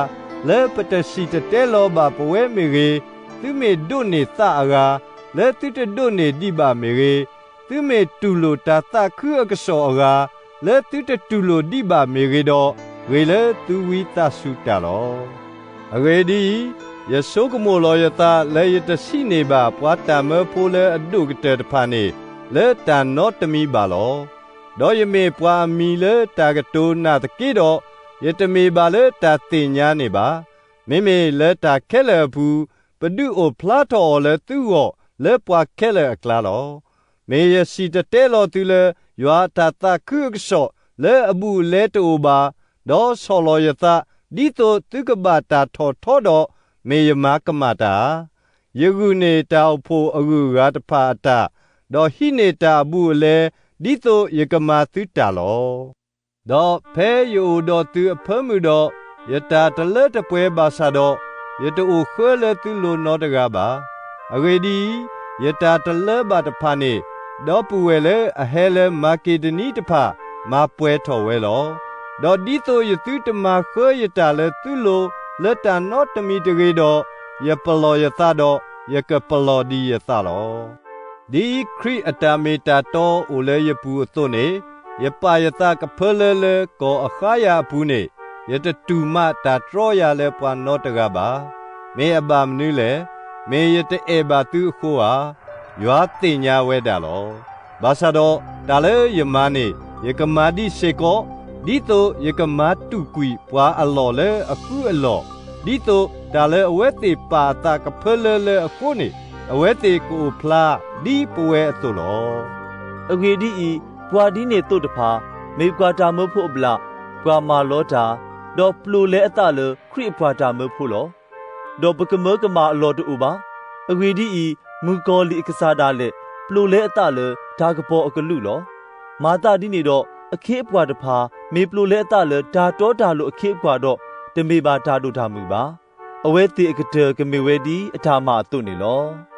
လၢပတစံၣ်တဲၤတဲလီၤဘၣ်ပဝဲမ့ၢ်ဂ့ၤ, သုမ့ၢ်ဒိးန့ၢ်သးအဂၤ, လၢသုတဒိးန့ၢ်ဒံးဘၣ်မ့ၢ်ဂ့ၤ, သုမ့ၢ်တူၢ်လိာ်တၢ်သးခုအကစီၣ်အဂၤ, လၢသုတတူၢ်လိာ်ဒံးဘၣ်မ့ၢ်ဂ့ၤဒီး, ဂ့ၤလၢသုဝံသးစူၤတၢ်လီၤ. အဂ့ၢ်ဒ်အံၤ, ယဆိကမိၣ်လီၤယသးလၢယတဆံးန့ၢ်ဘၣ်ပှၤတၢ်မၢဖိလၢအဒိၣ်ကတၢၢ်တဖၣ်န့ၣ် လၢတၢ်နီတမံၤဘၣ်လီၤ. ဒီးယမ့ၢ်ပှၤအမံၤလၢတၢ်ကတိၤနာ်သက့ဒီး, ယတမ့ၢ်ဘၣ်လၢတၢ်သ့ၣ်ညါန့ၣ်ဘၣ်. မ့မ့ၢ်လၢတၢ်ခဲလၢာ်အပူၤ, ပဒုးအိၣ်ဖျါထီၣ်အီၤလၢသုဂီၢ်လၢပှၤခဲလၢာ်အကျါလီၤ. မ့ၢ်ယစံၣ်တဲၤတဲလီၤသုလၢ ယွၤအတၢ်သးခုအကစီၣ်လၢအဘူးအလဲတအိၣ်ဘၣ်, ဒီးဆီၣ်လီၤယသး ဒ်သိးသုကဘၣ်တၢ်ထီၣ်ထီဒီး, မ့ၢ်ယမၤကမၣ်တၢ်ဧါ. ယဂုာ်န့ၢ်တၢ်အိၣ်ဖှိၣ်အဂုၤအဂၤတဖၣ်အတၢ်, ဒီးဟံးန့ၢ်တၢ်အဘူးအလဲ ဒ်သိးယကမၤသုတၢ်လီၤ. ဒီးဖဲယအိၣ်ဒီးသုအဖၢမုၢ်ဒီး, ယတၢ်တလၢတပှဲၤဘၣ်ဆၣ်ဒီး, ယတအိၣ်ဃၢလၢသုလိၤနီတဂၤဘၣ်. အဂ့ၢ်ဒ်အံၤ, ယတၢ်တလၢဘၣ်တဖၣ်န့ၣ်, ဒီပုၢ်ဝဲၢ်လၢအဟဲလၢမၤက့ဒနံတဖၣ် မၤပှဲၤထီၣ်ဝဲလီၤ. ဒီးဒ်သိးယသုတမၤဃၢယတၢ်လၢသုလိၤလၢတၢ်နီတမံၤတဂ့ၤဒီး, ယပလီၢ်ယသးဒီး, ယကပလီၢ်ဒံးယသးလီၤ. ဒ်ခရံာ်အတၢ်မ့ၢ်တၢ်တီအိၣ်လၢယပူၤအသိးန့ၣ်, ယပာ်ယသးကဖၢလၢလၢကီၢ်အဃါယၤအပူၤန့ၣ်, ယတတူၢ်မးတၢ်တြီယၤလၢပှၤနီတဂၤဘၣ်. မ့ၢ်အဘၣ်မနုၤလဲၣ်. မ့ၢ်ယတအဲၣ်ဘၣ်သုအဃိဧါ. ယွၤသ့ၣ်ညါဝဲဒၣ်လီၤ. ဘၣ်ဆၣ်ဒီးတၢ်လၢယမၤန့ၣ်, ယကမၤဒံးစ့ၢ်ကီး, ဒ်သိးယကမၤတူၢ်ကွံာ်ပှၤအလီၢ်လၢအဃုအလီၢ်, ဒ်သိးတၢ်လၢအဝဲသ့ၣ်ပာ်အသးကဖၢလၢလၢအဃိန့ၣ်, အဝဲသ့ၣ်ကအိၣ်ဖျါဒ်ပဝဲအသိးလီၤ. အဂ့ၢ်ဒ်အံၤ, ပှၤဒ်န့ၣ်သိးတဖၣ်, မ့ၢ်ပှၤတၢ်မၢဖိအဘျၣ်, ပှၤမၤလီတၢ်, ဒီးပျိာ်လဲအသးလၢခရံာ်အပှၤတၢ်မၢဖိလီၤ. ဒီးပကမၢကမၣ်အလီၢ်တအိၣ်ဘၣ်. အဂ့ၢ်ဒ်အံၤ, မုၣ်ကီၤလံၢ်အကစၢ်ဒၣ်လဲာ် ပျိာ်လဲအသးလၢတၢ်ကပီၤအကလူးလီၤ. မၤသးဒ်န့ၣ်ဒီး, အခ့အပှၤတဖၣ် မ့ၢ်ပျိာ်လဲအသးလၢတၢ်တီတၢ်လိၤအခ့အပှၤဒီး, တမ့ၢ်ဘၣ်တၢ်ဒိၣ်တၢ်မုၢ်ဘၣ်. အဝဲသ့ၣ်အကတၢၢ်ကမ့ၢ်ဝဲဒ်အတၢ်မၤအသိးန့ၣ်လီၤ.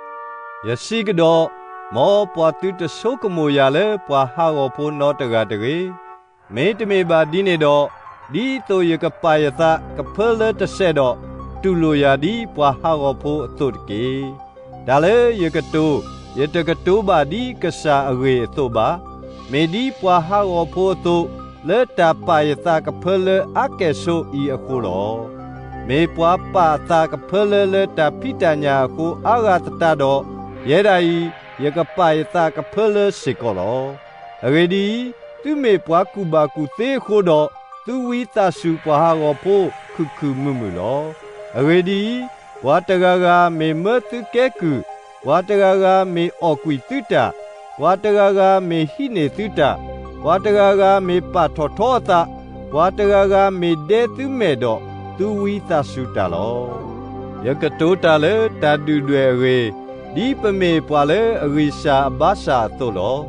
ယစံးကဒီး, မ်ပှၤသုတဆိကမိၣ်ယၤလၢပှၤဟးဂီၤဖိနီတဂၤတဂ့ၤ. မ့တမ့ၢ်ဘၣ်ဒ်န့ၣ်ဒီး, ဒ်သိးယကပာ်ယသးကဖၢလၢတစဲးဒီး, တူၢ်လိာ်ယၤဒ်ပှၤဟးဂီၤဖိအသိးတက့ၢ်. တၢ်လၢယကတိၤ, ယတကတိၤဘၣ်ဒ်ကစၢ်အဂ့ၢ်အသိးဘၣ်. မ့ၢ်ဒ်ပှၤဟးဂီၤဖိအသိး, လၢတၢ်ပာ်ယသးကဖၢလၢအါကဲၣ်ဆိးအံၤအဃိလီၤ. မ့ၢ်ပှၤပာ်အသးကဖၢလၢလၢတၢ်ဖံးတၢ်ညၣ်အဃိအါဂၤသတးဒီး, ယဲဒၣ်အံၤ, ယကပာ်ယသးကဖၢလၢစ့ၢ်ကီးလီၤ. အဂ့ၢ်ဒ်အံၤ, သုမ့ၢ်ပှၤကူၣ်ဘၣ်ကူၣ်သ့အဃိဒီး, သုဝံသးစူၤပှၤဟးဂီၤဖိခုၣ်ခုၣ်မုာ်မုာ်လီၤ. အဂ့ၢ်ဒ်အံၤ, ပှၤတဂၤဂၤမ့ၢ်မၢသုကဲကုၢ်, ပှၤတဂၤဂၤမ့ၢ်အီၣ်ကွံာ်သုတၢ်, ပှၤတဂၤဂၤမ့ၢ်ဟံးန့ၢ်သုတၢ်, ပှၤတဂၤဂၤမ့ၢ်ပာ်ထီၣ်ထီအသး, ပှၤတဂၤဂၤမ့ၢ်ဒဲသုမဲာ်ဒီး, သုဝံသးစူၤတၢ်လီၤ. ယကတိၤတၢ်လၢတၢ်ဒုၣ်ဒွဲၣ်အဂ့ၢ်, ဒ်ပမ့ၢ်ပှၤလၢအဂံၢ်စၢ်အဘါစၢ်အသိးလီၤ.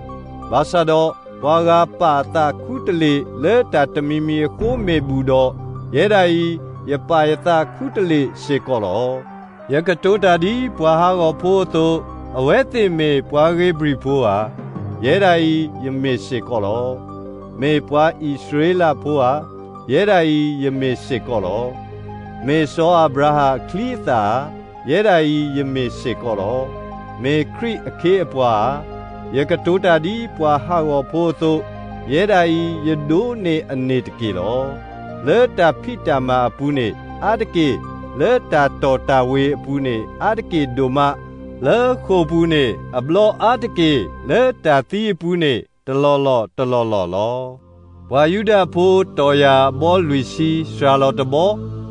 ဘၣ်ဆၣ်ဒီး, ပှၤဂၤပာ်အသးခူတလ့ၢ်လၢတၢ်တမံၤမံၤအဃိမ့ၢ်ဘူၣ်ဒီး, ယဲဒၣ်အံၤ, ယပာ်ယသးခူတလ့ၢ်စ့ၢ်ကီးလီၤ. ယကတိၤတၢ်ဒ်ပှၤဟးဂီၤဖိအသိး, အဝဲသ့ၣ်မ့ၢ်ပှၤဧ့ၤဘြံၤဖိဧါ. ယဲဒၣ်အံၤ, ယမ့ၢ်စ့ၢ်ကီးလီၤ. မ့ၢ်ပှၤအံၣ်စရ့လးဖိဧါ. ယဲဒၣ်အံၤ, ယမ့ၢ်စ့ၢ်ကီးလီၤ. မ့ၢ်စီၤအၤဘြၤဟၣ်အချံအသၣ်ဧါ. ယဲဒၣ်အံၤ, ယမ့ၢ်စ့ၢ်ကီးလီၤ. မ့ၢ်ခရံာ်အခ့အပှၤဧါ. ယကတိၤတၢ်ဒ်ပှၤဟးဂီၤဖိအသိး, ယဲဒၣ်အံၤ, ယဒိးန့ၢ်အန့ၢ်တက့ၢ်လီၤ. လၢတၢ်ဖံးတၢ်မၤအပူၤန့ၣ်အါတက့ၢ်, လၢတၢ်တီၢ်တၢ်ဝ့ၤအပူၤန့ၣ်အါတက့ၢ်ဒိၣ်မး, လၢဃိာ်ပူၤန့ၣ်အဘျီအါတက့ၢ်, လၢတၢ်သံအပူၤန့ၣ်တလီၢ်လီၢ်တလီၢ်လီၢ်လီၤ. ပှၤယူဒၤဖိတီၢ်ယၢ်အဘီလွံၢ်ဆံ စှၤလီၤတဘီ,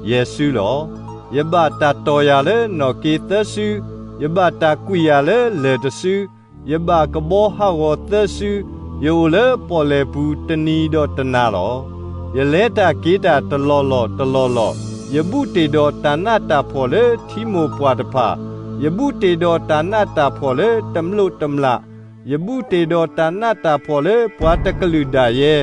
ယဲၢ်စုလီၤ. ယဘၣ်တၢ်တီၢ်ယၢ်လၢနီၣ်က့သၢစု, ယဘၣ်တၢ်ကွံာ်ယၢ်လၢလၢၢ်တစု, ယဘၣ်ကဘီဟးဂီၤသၢစု, ယအိၣ်လၢပီၣ်လဲၣ်ပူၤတနံၤဒီးတနၤလီၤ. ယလဲၤတၢ်က့ၤတၢ်တလီၢ်လီၢ်တလီၢ်လီၢ်, ယဘူၣ်တ့ၢ်ဒီးတၢ်နးတၢ်ဖှီၣ်လၢထံမိၢ်ပှၢ်တဖၣ်, ယဘူၣ်တ့ၢ်ဒီးတၢ်နးတၢ်ဖှီၣ်လၢတမျိးတမျာ်, ယဘူၣ်တ့ၢ်ဒီးတၢ်နးတၢ်ဖှီၣ်လၢပှၤတကလုာ်ဒၣ်ယဲ,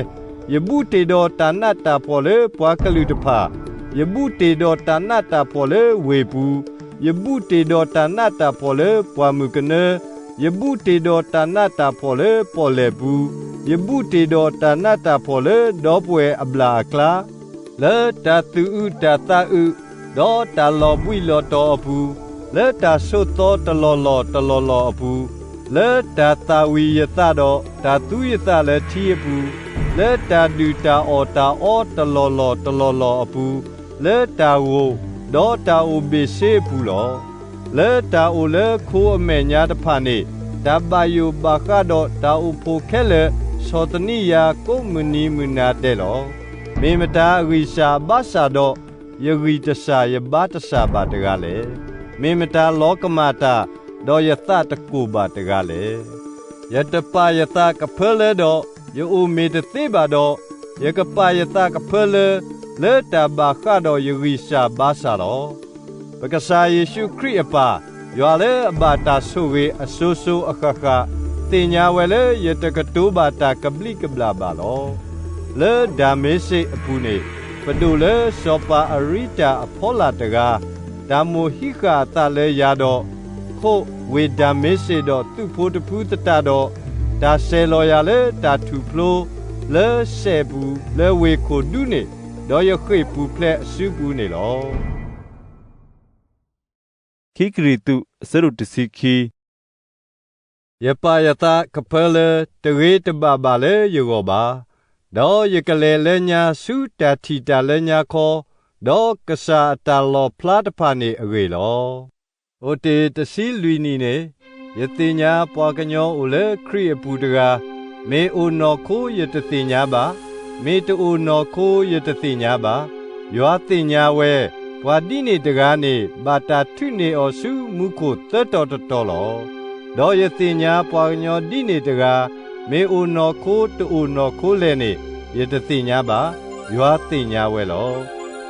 ယဘူၣ်တ့ၢ်ဒီးတၢ်နးတၢ်ဖှီၣ်လၢပှၤကလုာ်တဖၣ်, ယဘူၣ်တ့ၢ်ဒီးတၢ်နးတၢ်ဖှီၣ်လၢဝ့ၢ်ပူၤ, ယဘူၣ်တ့ၢ်ဒီးတၢ်နးတၢ်ဖှီၣ်လၢပှၢ်မုၢ်ကနၢ, ယဘူၣ်တ့ၢ်ဒီးတၢ်နးတၢ်ဖှီၣ်လၢပီၣ်လဲၣ်ပူၤ, ယဘူၣ်တ့ၢ်ဒီးတၢ်နးတၢ်ဖှီၣ်လၢဒီပုၢ်ဝဲၢ်အဘျၣ်အကျါ, လၢတၢ်သူၣ်အုးတၢ်သးအုး, ဒီးတၢ်လီၤဘှံးလီၤတီၤအပူၤ, လၢတၢ်ဆိးသီတလီၢ်လီၢ်တလီၢ်လီၢ်အပူၤ, လၢတၢ်သၣ်ဝံၤယသးဒီးတၢ်သူယသးလၢထံအပူၤ, လၢတၢ်ဒုၣ်တၢ်အီၣ်တၢ်အီတလီၢ်လီၢ်တလီၢ်လီၢ်အပူၤ, လၢတၢ်ဂိၢ်, ဒီးတၢ်အိၣ်ဘ့ၣ်ဆ့အပူၤလီၤ. လၢတၢ်အိၣ်လၢခိအမဲာ်ညါတဖၣ်န့ၣ်, တၢ်ဘၣ်ယိၣ်ဘၣ်ဃးဒီးတၢ်အိၣ်ဖှိၣ်ခဲလၢာ် ဆီၣ်သနံးယၤကိးမုၢ်နံၤမုၢ်နၤဒဲးလီၤ. မ့ၢ်မတၤအဂံၢ်စၢ်အဘါစၢ်ဒီး, ယဂံၢ်တစၢ်ယဘါတစၢ်ဘၣ်တဂၤလဲၣ်. မ့ၢ်မတၤလီၤကမၣ်တၢ်, ဒီးယသးတကိၢ်ဘၣ်တဂၤလဲၣ်. ယတပာ်ယသးကဖၢလၢဒီး, ယအိၣ်မ့ၢ်တသ့ဘၣ်ဒီး, ယကပာ်ယသးကဖၢလၢ လၢတၢ်ဘၣ်ဃးဒီးယဂံၢ်စၢ်ဘါစၢ်လီၤ. ပကစၢ်ယ့ၣ်ၡူးခရံာ်အပၢ်, ယွၤလၢအဘၣ်တၢ်ဆိၣ်ဂ့ၤအစိၤစိၤအဃၣ်ဃၣ်, သ့ၣ်ညါဝဲလၢယတကတိၤဘၣ်တၢ်ကဘျံးကဘျၣ်ဘၣ်လီၤ. လၢဒၤမ့းစ့းအပူၤန့ၣ်, ပဒိၣ်လၢစီၤပၤအရံတၢ်အဖီလာ်တဂၤ, တၢ်မိၣ်ဟံးဃာ်အသးလၢယၤဒီး, ခိးဝ့ၢ်ဒၤမ့းစ့းဒီးသုးဖိတဖုသတးဒီး, တၢ်ဆဲးလီၤယၤလၢတၢ်ထူၣ်ဖျိ လၢစဲးပူၤလၢဝ့ၢ်ခိၣ်ဒူန့ၣ်, ဒီးယဃ့ၢ်ပူၤဖျဲးအစုပူၤန့ၣ်လီၤ. ခံကရံၣ်သူး အဆၢဒိၣ်တဆံခံ ယပာ်ယသးကဖၢလၢ တဂ့ၤတဘၣ်ဘၣ်လၢယဂီၢ်ဘၣ်, ဒီးယကလဲၤလၢညါဆူတၢ်ထံၣ်တၢ်လၢညါခီ, ဒီးကစၢ်အတၢ်လီၣ်ဖျါတဖၣ်န့ၣ်အဂ့ၢ်လီၤ. အိၣ်တ့ၢ်တဆံလွံၢ်နံၣ်န့ၣ်, ယသ့ၣ်ညါပှၤကညီအိၣ်လၢခရံာ်အပူၤတဂၤ, မ့ၢ်အိၣ်နီၢ်ခိယတသ့ၣ်ညါဘၣ်, မ့ၢ်တအိၣ်နီၢ်ခိယတသ့ၣ်ညါဘၣ်, ယွၤသ့ၣ်ညါဝဲ, ပှၤဒ်န့ၣ်တဂၤန့ၣ် ဘၣ်တၢ်ထုးန့ၢ်အီၤဆူမူခိၣ်သၢတီၤတတီၤလီၤ. ဒီးယသ့ၣ်ညါပှၤကညီဒ်န့ၣ်တဂၤ, မ့ၢ်အိၣ်နီၢ်ခိတအိၣ်နီၢ်ခိလဲၣ်န့ၣ်, ယတသ့ၣ်ညါဘၣ်, ယွၤသ့ၣ်ညါဝဲလီၤ.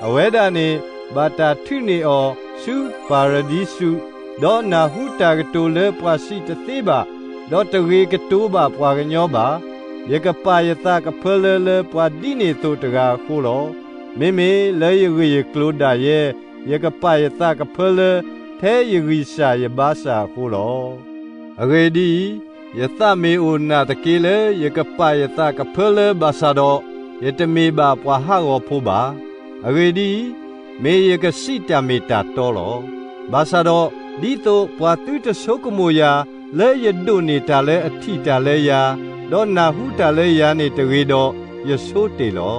အဝဲဒၣ်န့ၣ် ဘၣ်တၢ်ထုးန့ၢ်အီၤဆူပၤရဒံစူး, ဒီးနၢ်ဟူတၢ်ကတိၤလၢပှၤစံးတသ့ဘၣ်, ဒီးတဂ့ၤကတိၤဘၣ်ပှၤကညီဘၣ်. ယကပာ်ယသးကဖၢလၢလၢပှၤဒ်န့ၣ်သိးတဂၤအဃိလီၤ. မ့မ့ၢ်လၢယဂ့ၢ်ယကျိၤဒၣ်ယဲ, ယကပာ်ယသးကဖၢလၢ ဖဲယဂံၢ်စၢ်ယဘါစၢ်အဃိလီၤ. အဂ့ၢ်ဒ်အံၤ, ယသးမ့ၢ်အိၣ်နာ်သက့လၢယကပာ်ယသးကဖၢလၢဘၣ်ဆၣ်ဒီး, ယတမ့ၢ်ဘၣ်ပှၤဟးဂီၤဖိဘၣ်. အဂ့ၢ်ဒ်အံၤ, မ့ၢ်ယကစံးတၢ်မ့ၢ်တၢ်တီလီၤ. ဘၣ်ဆၣ်ဒီး, ဒ်သိးပှၤသုတဆိကမိၣ်ယၤ လၢယဒိးန့ၢ်တၢ်လၢအထံၣ်တၢ်လၢယၤ, ဒီးနၢ်ဟူတၢ်လၢယၤန့ၣ်တဂ့ၤဒီး, ယဆိတ့ၢ်လီ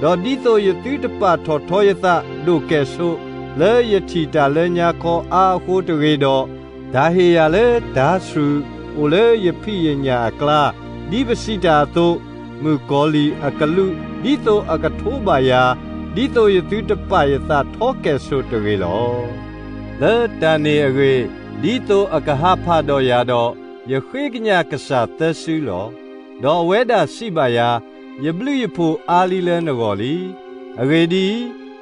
ၤ. ဒီးဒ်သိးယသုတပာ်ထီၣ်ထီယသးဒိၣ်ကဲၣ်ဆိး လၢယထံၣ်တၢ်လၢညါခီအါအဃိတဂ့ၤဒီး, တၢ်ဟ့ၣ်ယၤလၢတၢ်စူၢ်အိၣ်လၢယဖံးယညၣ်အကျါ, ဒ်ပစံးတၢ်အသိး, မုၣ်ကီၤလံၢ်အကလူး ဒ်သိးအကထိဘၣ်ယၤ, ဒ်သိးယသုတပာ်ယသးထီကဲၣ်ဆိးတဂ့ၤလီၤ. လၢတၢ်န့ၣ်အဂ့ၢ်, ဒ်သိးအကဟးဖးဒီးယၤဒီး, ယဃ့ကညးကစၢ်သၢစုလီၤ. ဒီးအဝဲဒၣ်စံးဘၣ်ယၤ, ယဘျုးယဖှိၣ်အါလံလၢနဂီၢ်လံ. အဂ့ၢ်ဒ်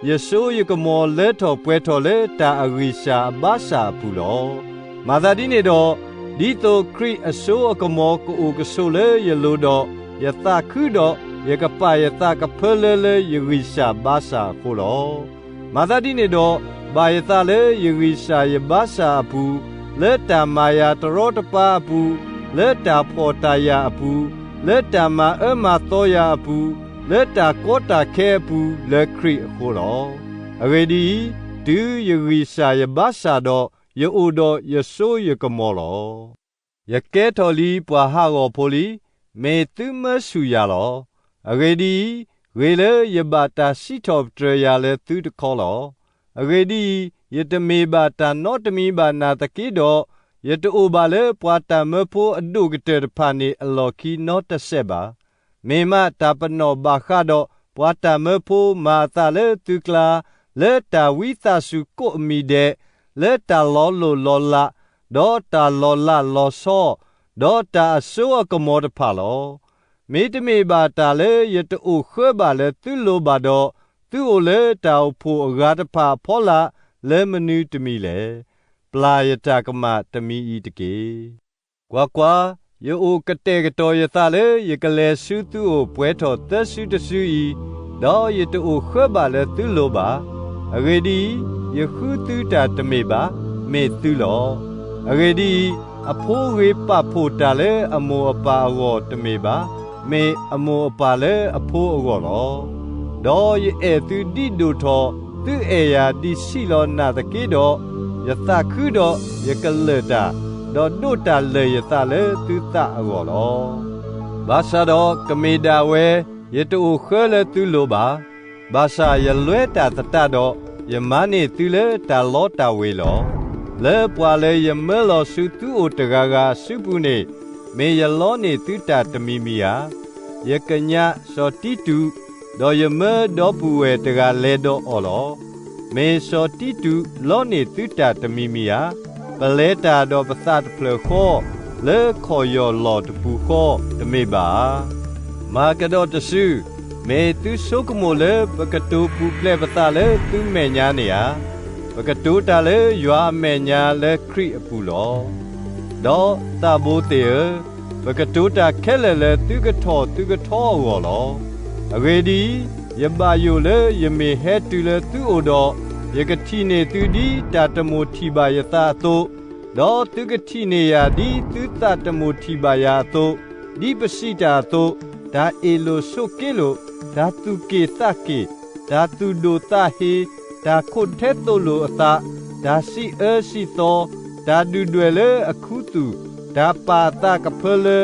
အံၤ, ယစိယကမီၤလၢထီၣ်ပှဲၤထီၣ်လၢတၢ်အဂံၢ်စၢ်အဘါစၢ်အပူၤလီၤ. မၤသးဒ်န့ၣ်ဒီး, ဒ်သိးခရံာ်အစိအကမီၤကအိၣ်ကဆိးလၢယလိၤဒီး, ယသးခုဒီးယကပာ်ယသးကဖၢလၢလၢယဂံၢ်စၢ်ဘါစၢ်အဃိလီၤ. မၤသးဒ်န့ၣ်ဒီး, ဘၣ်ယသးလၢယဂံၢ်စၢ်ယဘါစၢ်အပူၤ, လၢတၢ်မၤယၤတရီတပါအပူၤ, လၢတၢ်ဖှီၣ်တၢ်ယာ်အပူၤ, လၢတၢ်မၤအၢမၤသီယၤအပူၤ, လၢတၢ်ကီတၢ်ခဲအပူၤ လၢခရံာ်အဃိလီၤ. အဂ့ၢ်ဒ်အံၤ, တုၤယဂံၢ်စၢ်ယဘါစၢ်ဒီး, ယအိၣ်ဒီးယစိယကမီၤလီၤ. ယကဲထီၣ်လံပှၤဟးဂီၤဖိလံ, မ့ၢ်သုမၢဆူၣ်ယၤလီၤ. အဂ့ၢ်ဒ်အံၤ, ဂ့ၤလၢယဘၣ်တၢ်စံးထီၣ်ပတြၢၤယၤလၢသုတခီလီၤ. အဂ့ၢ်ဒ်အံၤ, ယတမ့ၢ်ဘၣ်တၢ်နီတမံၤဘၣ်နာ်သက့ဒီး, ယတအိၣ်ဘၣ်လၢပှၤတၢ်မၢဖိအဒိၣ်ကတၢၢ်တဖၣ်န့ၣ်အလီၢ်ခံနီတစဲးဘၣ်. မ့ၢ်မးတၢ်ပနီၣ်ဘၣ်ဃးဒီးပှၤတၢ်မၢဖိမၤအသးလၢသုကျါ, လၢတၢ်ဝံသးစူၤကိးအမံၤဒဲး, လၢတၢ်လီၤလိၢ်လီၤလး, ဒီးတၢ်လီၤလးလီၤဆီ, ဒီးတၢ်အစိအကမီၤတဖၣ်လီၤ. မ့တမ့ၢ်ဘၣ်တၢ်လၢယတအိၣ်ဃၢဘၣ်လၢသုလိၤဘၣ်ဒီး, သုအိၣ်လၢတၢ်အိၣ်ဖှိၣ်အဂၤတဖၣ်အဖီလာ်လၢမနုၤတမံၤလဲၣ်. ပျၢ်ယတၢ်ကမၣ်တမံၤအံၤတက့ၢ်. ကွၢ်ကွၢ်, ယအိၣ်ကတဲာ်ကတီၤယသးလၢယကလဲၤဆူသုအိၣ်ပှဲၤထီၣ်သၢစုတစုအံၤ, ဒီးယတအိၣ်ဃၢဘၣ်လၢသုလိၤဘၣ်. အဂ့ၢ်ဒ်အံၤ, ယဃုသုတၢ်တမ့ၢ်ဘၣ်, မ့ၢ်သုလီၤ. အဂ့ၢ်ဒ်အံၤ, အဖိဂ့ၤပာ်ဖှိၣ်တၢ်လၢအမိၢ်အပၢ်အဂီၢ်တမ့ၢ်ဘၣ်, မ့ၢ်အမိၢ်အပၢ်လၢအဖိအဂီၢ်လီၤ. ဒီးယအဲၣ်သုဒ်ဒိၣ်ထီၣ်သုအဲၣ်ယၤဒံးဆံးလီၤနာ်သက့ဒီး, ယသးခုဒီးယကလၢာ်တၢ်, ဒီးဒိးတၢ်လၢာ်ယသးလၢသုသးအဂီၢ်လီၤ. ဘၣ်ဆၣ်ဒီးကမ့ၢ်ဒၣ်ဝဲ, ယတအိၣ်ဃၢလၢသုလိၤဘၣ်. ဘၣ်ဆၣ်ယလွဲတၢ်သတးဒီး, ယမၤန့ၢ်သုလၢတၢ်လီတၢ်ဝ့ၤလီၤ. လၢပှၤလၢယမၢလီၤဆူသုအိၣ်တဂၤဂၤအစုပူၤန့ၣ်, မ့ၢ်ယလီန့ၢ်သုတၢ်တမံၤမံၤဧါ. ယကညးစီၤတံတူး, ဒီးယမၢဒီပုၢ်ဝဲၢ်တဂၤလဲၤဒီးအီၤလီၤ. မ့ၢ်စီၤတံတူးလီန့ၢ်သုတၢ်တမံၤမံၤဧါ. ပလဲၤတၢ်ဒီးပသးတဖျၢၣ်ဃီ, လၢခီၣ်ယီၢ်လီၢ်တပူၤဃီတမ့ၢ်ဘၣ်ဧါ. မၤကဒီးတစု, မ့ၢ်သုဆိကမိၣ်လၢပကတိၤပူၤဖျဲးပသးလၢသုမဲာ်ညါန့ၣ်ဧါ. ပကတိၤတၢ်လၢယွၤအမဲာ်ညါလၢခရံာ်အပူၤလီၤ. ဒီးသးဘိသ့ၣ်ဧၢ, ပကတိၤတၢ်ခဲလၢာ်လၢသုကထီၣ်သုကထီအဂီၢ်လီၤ. အဂ့ၢ်ဒ်အံၤ, ယဘၣ်ယိၣ်လၢယမ့ၢ်ဟဲတုၤလၢသုအိၣ်ဒီး, ယကထံၣ်န့ၢ်သုဒ်တၢ်တမိၣ်ထံၣ်ဘၣ်ယသးအသိး, ဒီးသုကထံၣ်န့ၢ်ယၤဒ်သုသးတမိၣ်ထံၣ်ဘၣ်ယၤအသိး, ဒ်ပစံးတၢ်အသိး, တၢ်အ့ၣ်လိာ်ဆိးက့လိာ်, တၢ်သူၣ်က့ၣ်သးက့ၣ်, တၢ်သူၣ်ဒိၣ်သးဟ့, တၢ်ခိးထဲသိးလိာ်အသး, တၢ်စံးအၢစံးသီ, တၢ်ဒုၣ်ဒွဲၣ်လၢအခူသူၣ်, တၢ်ပာ်အသးကဖၢလၢ,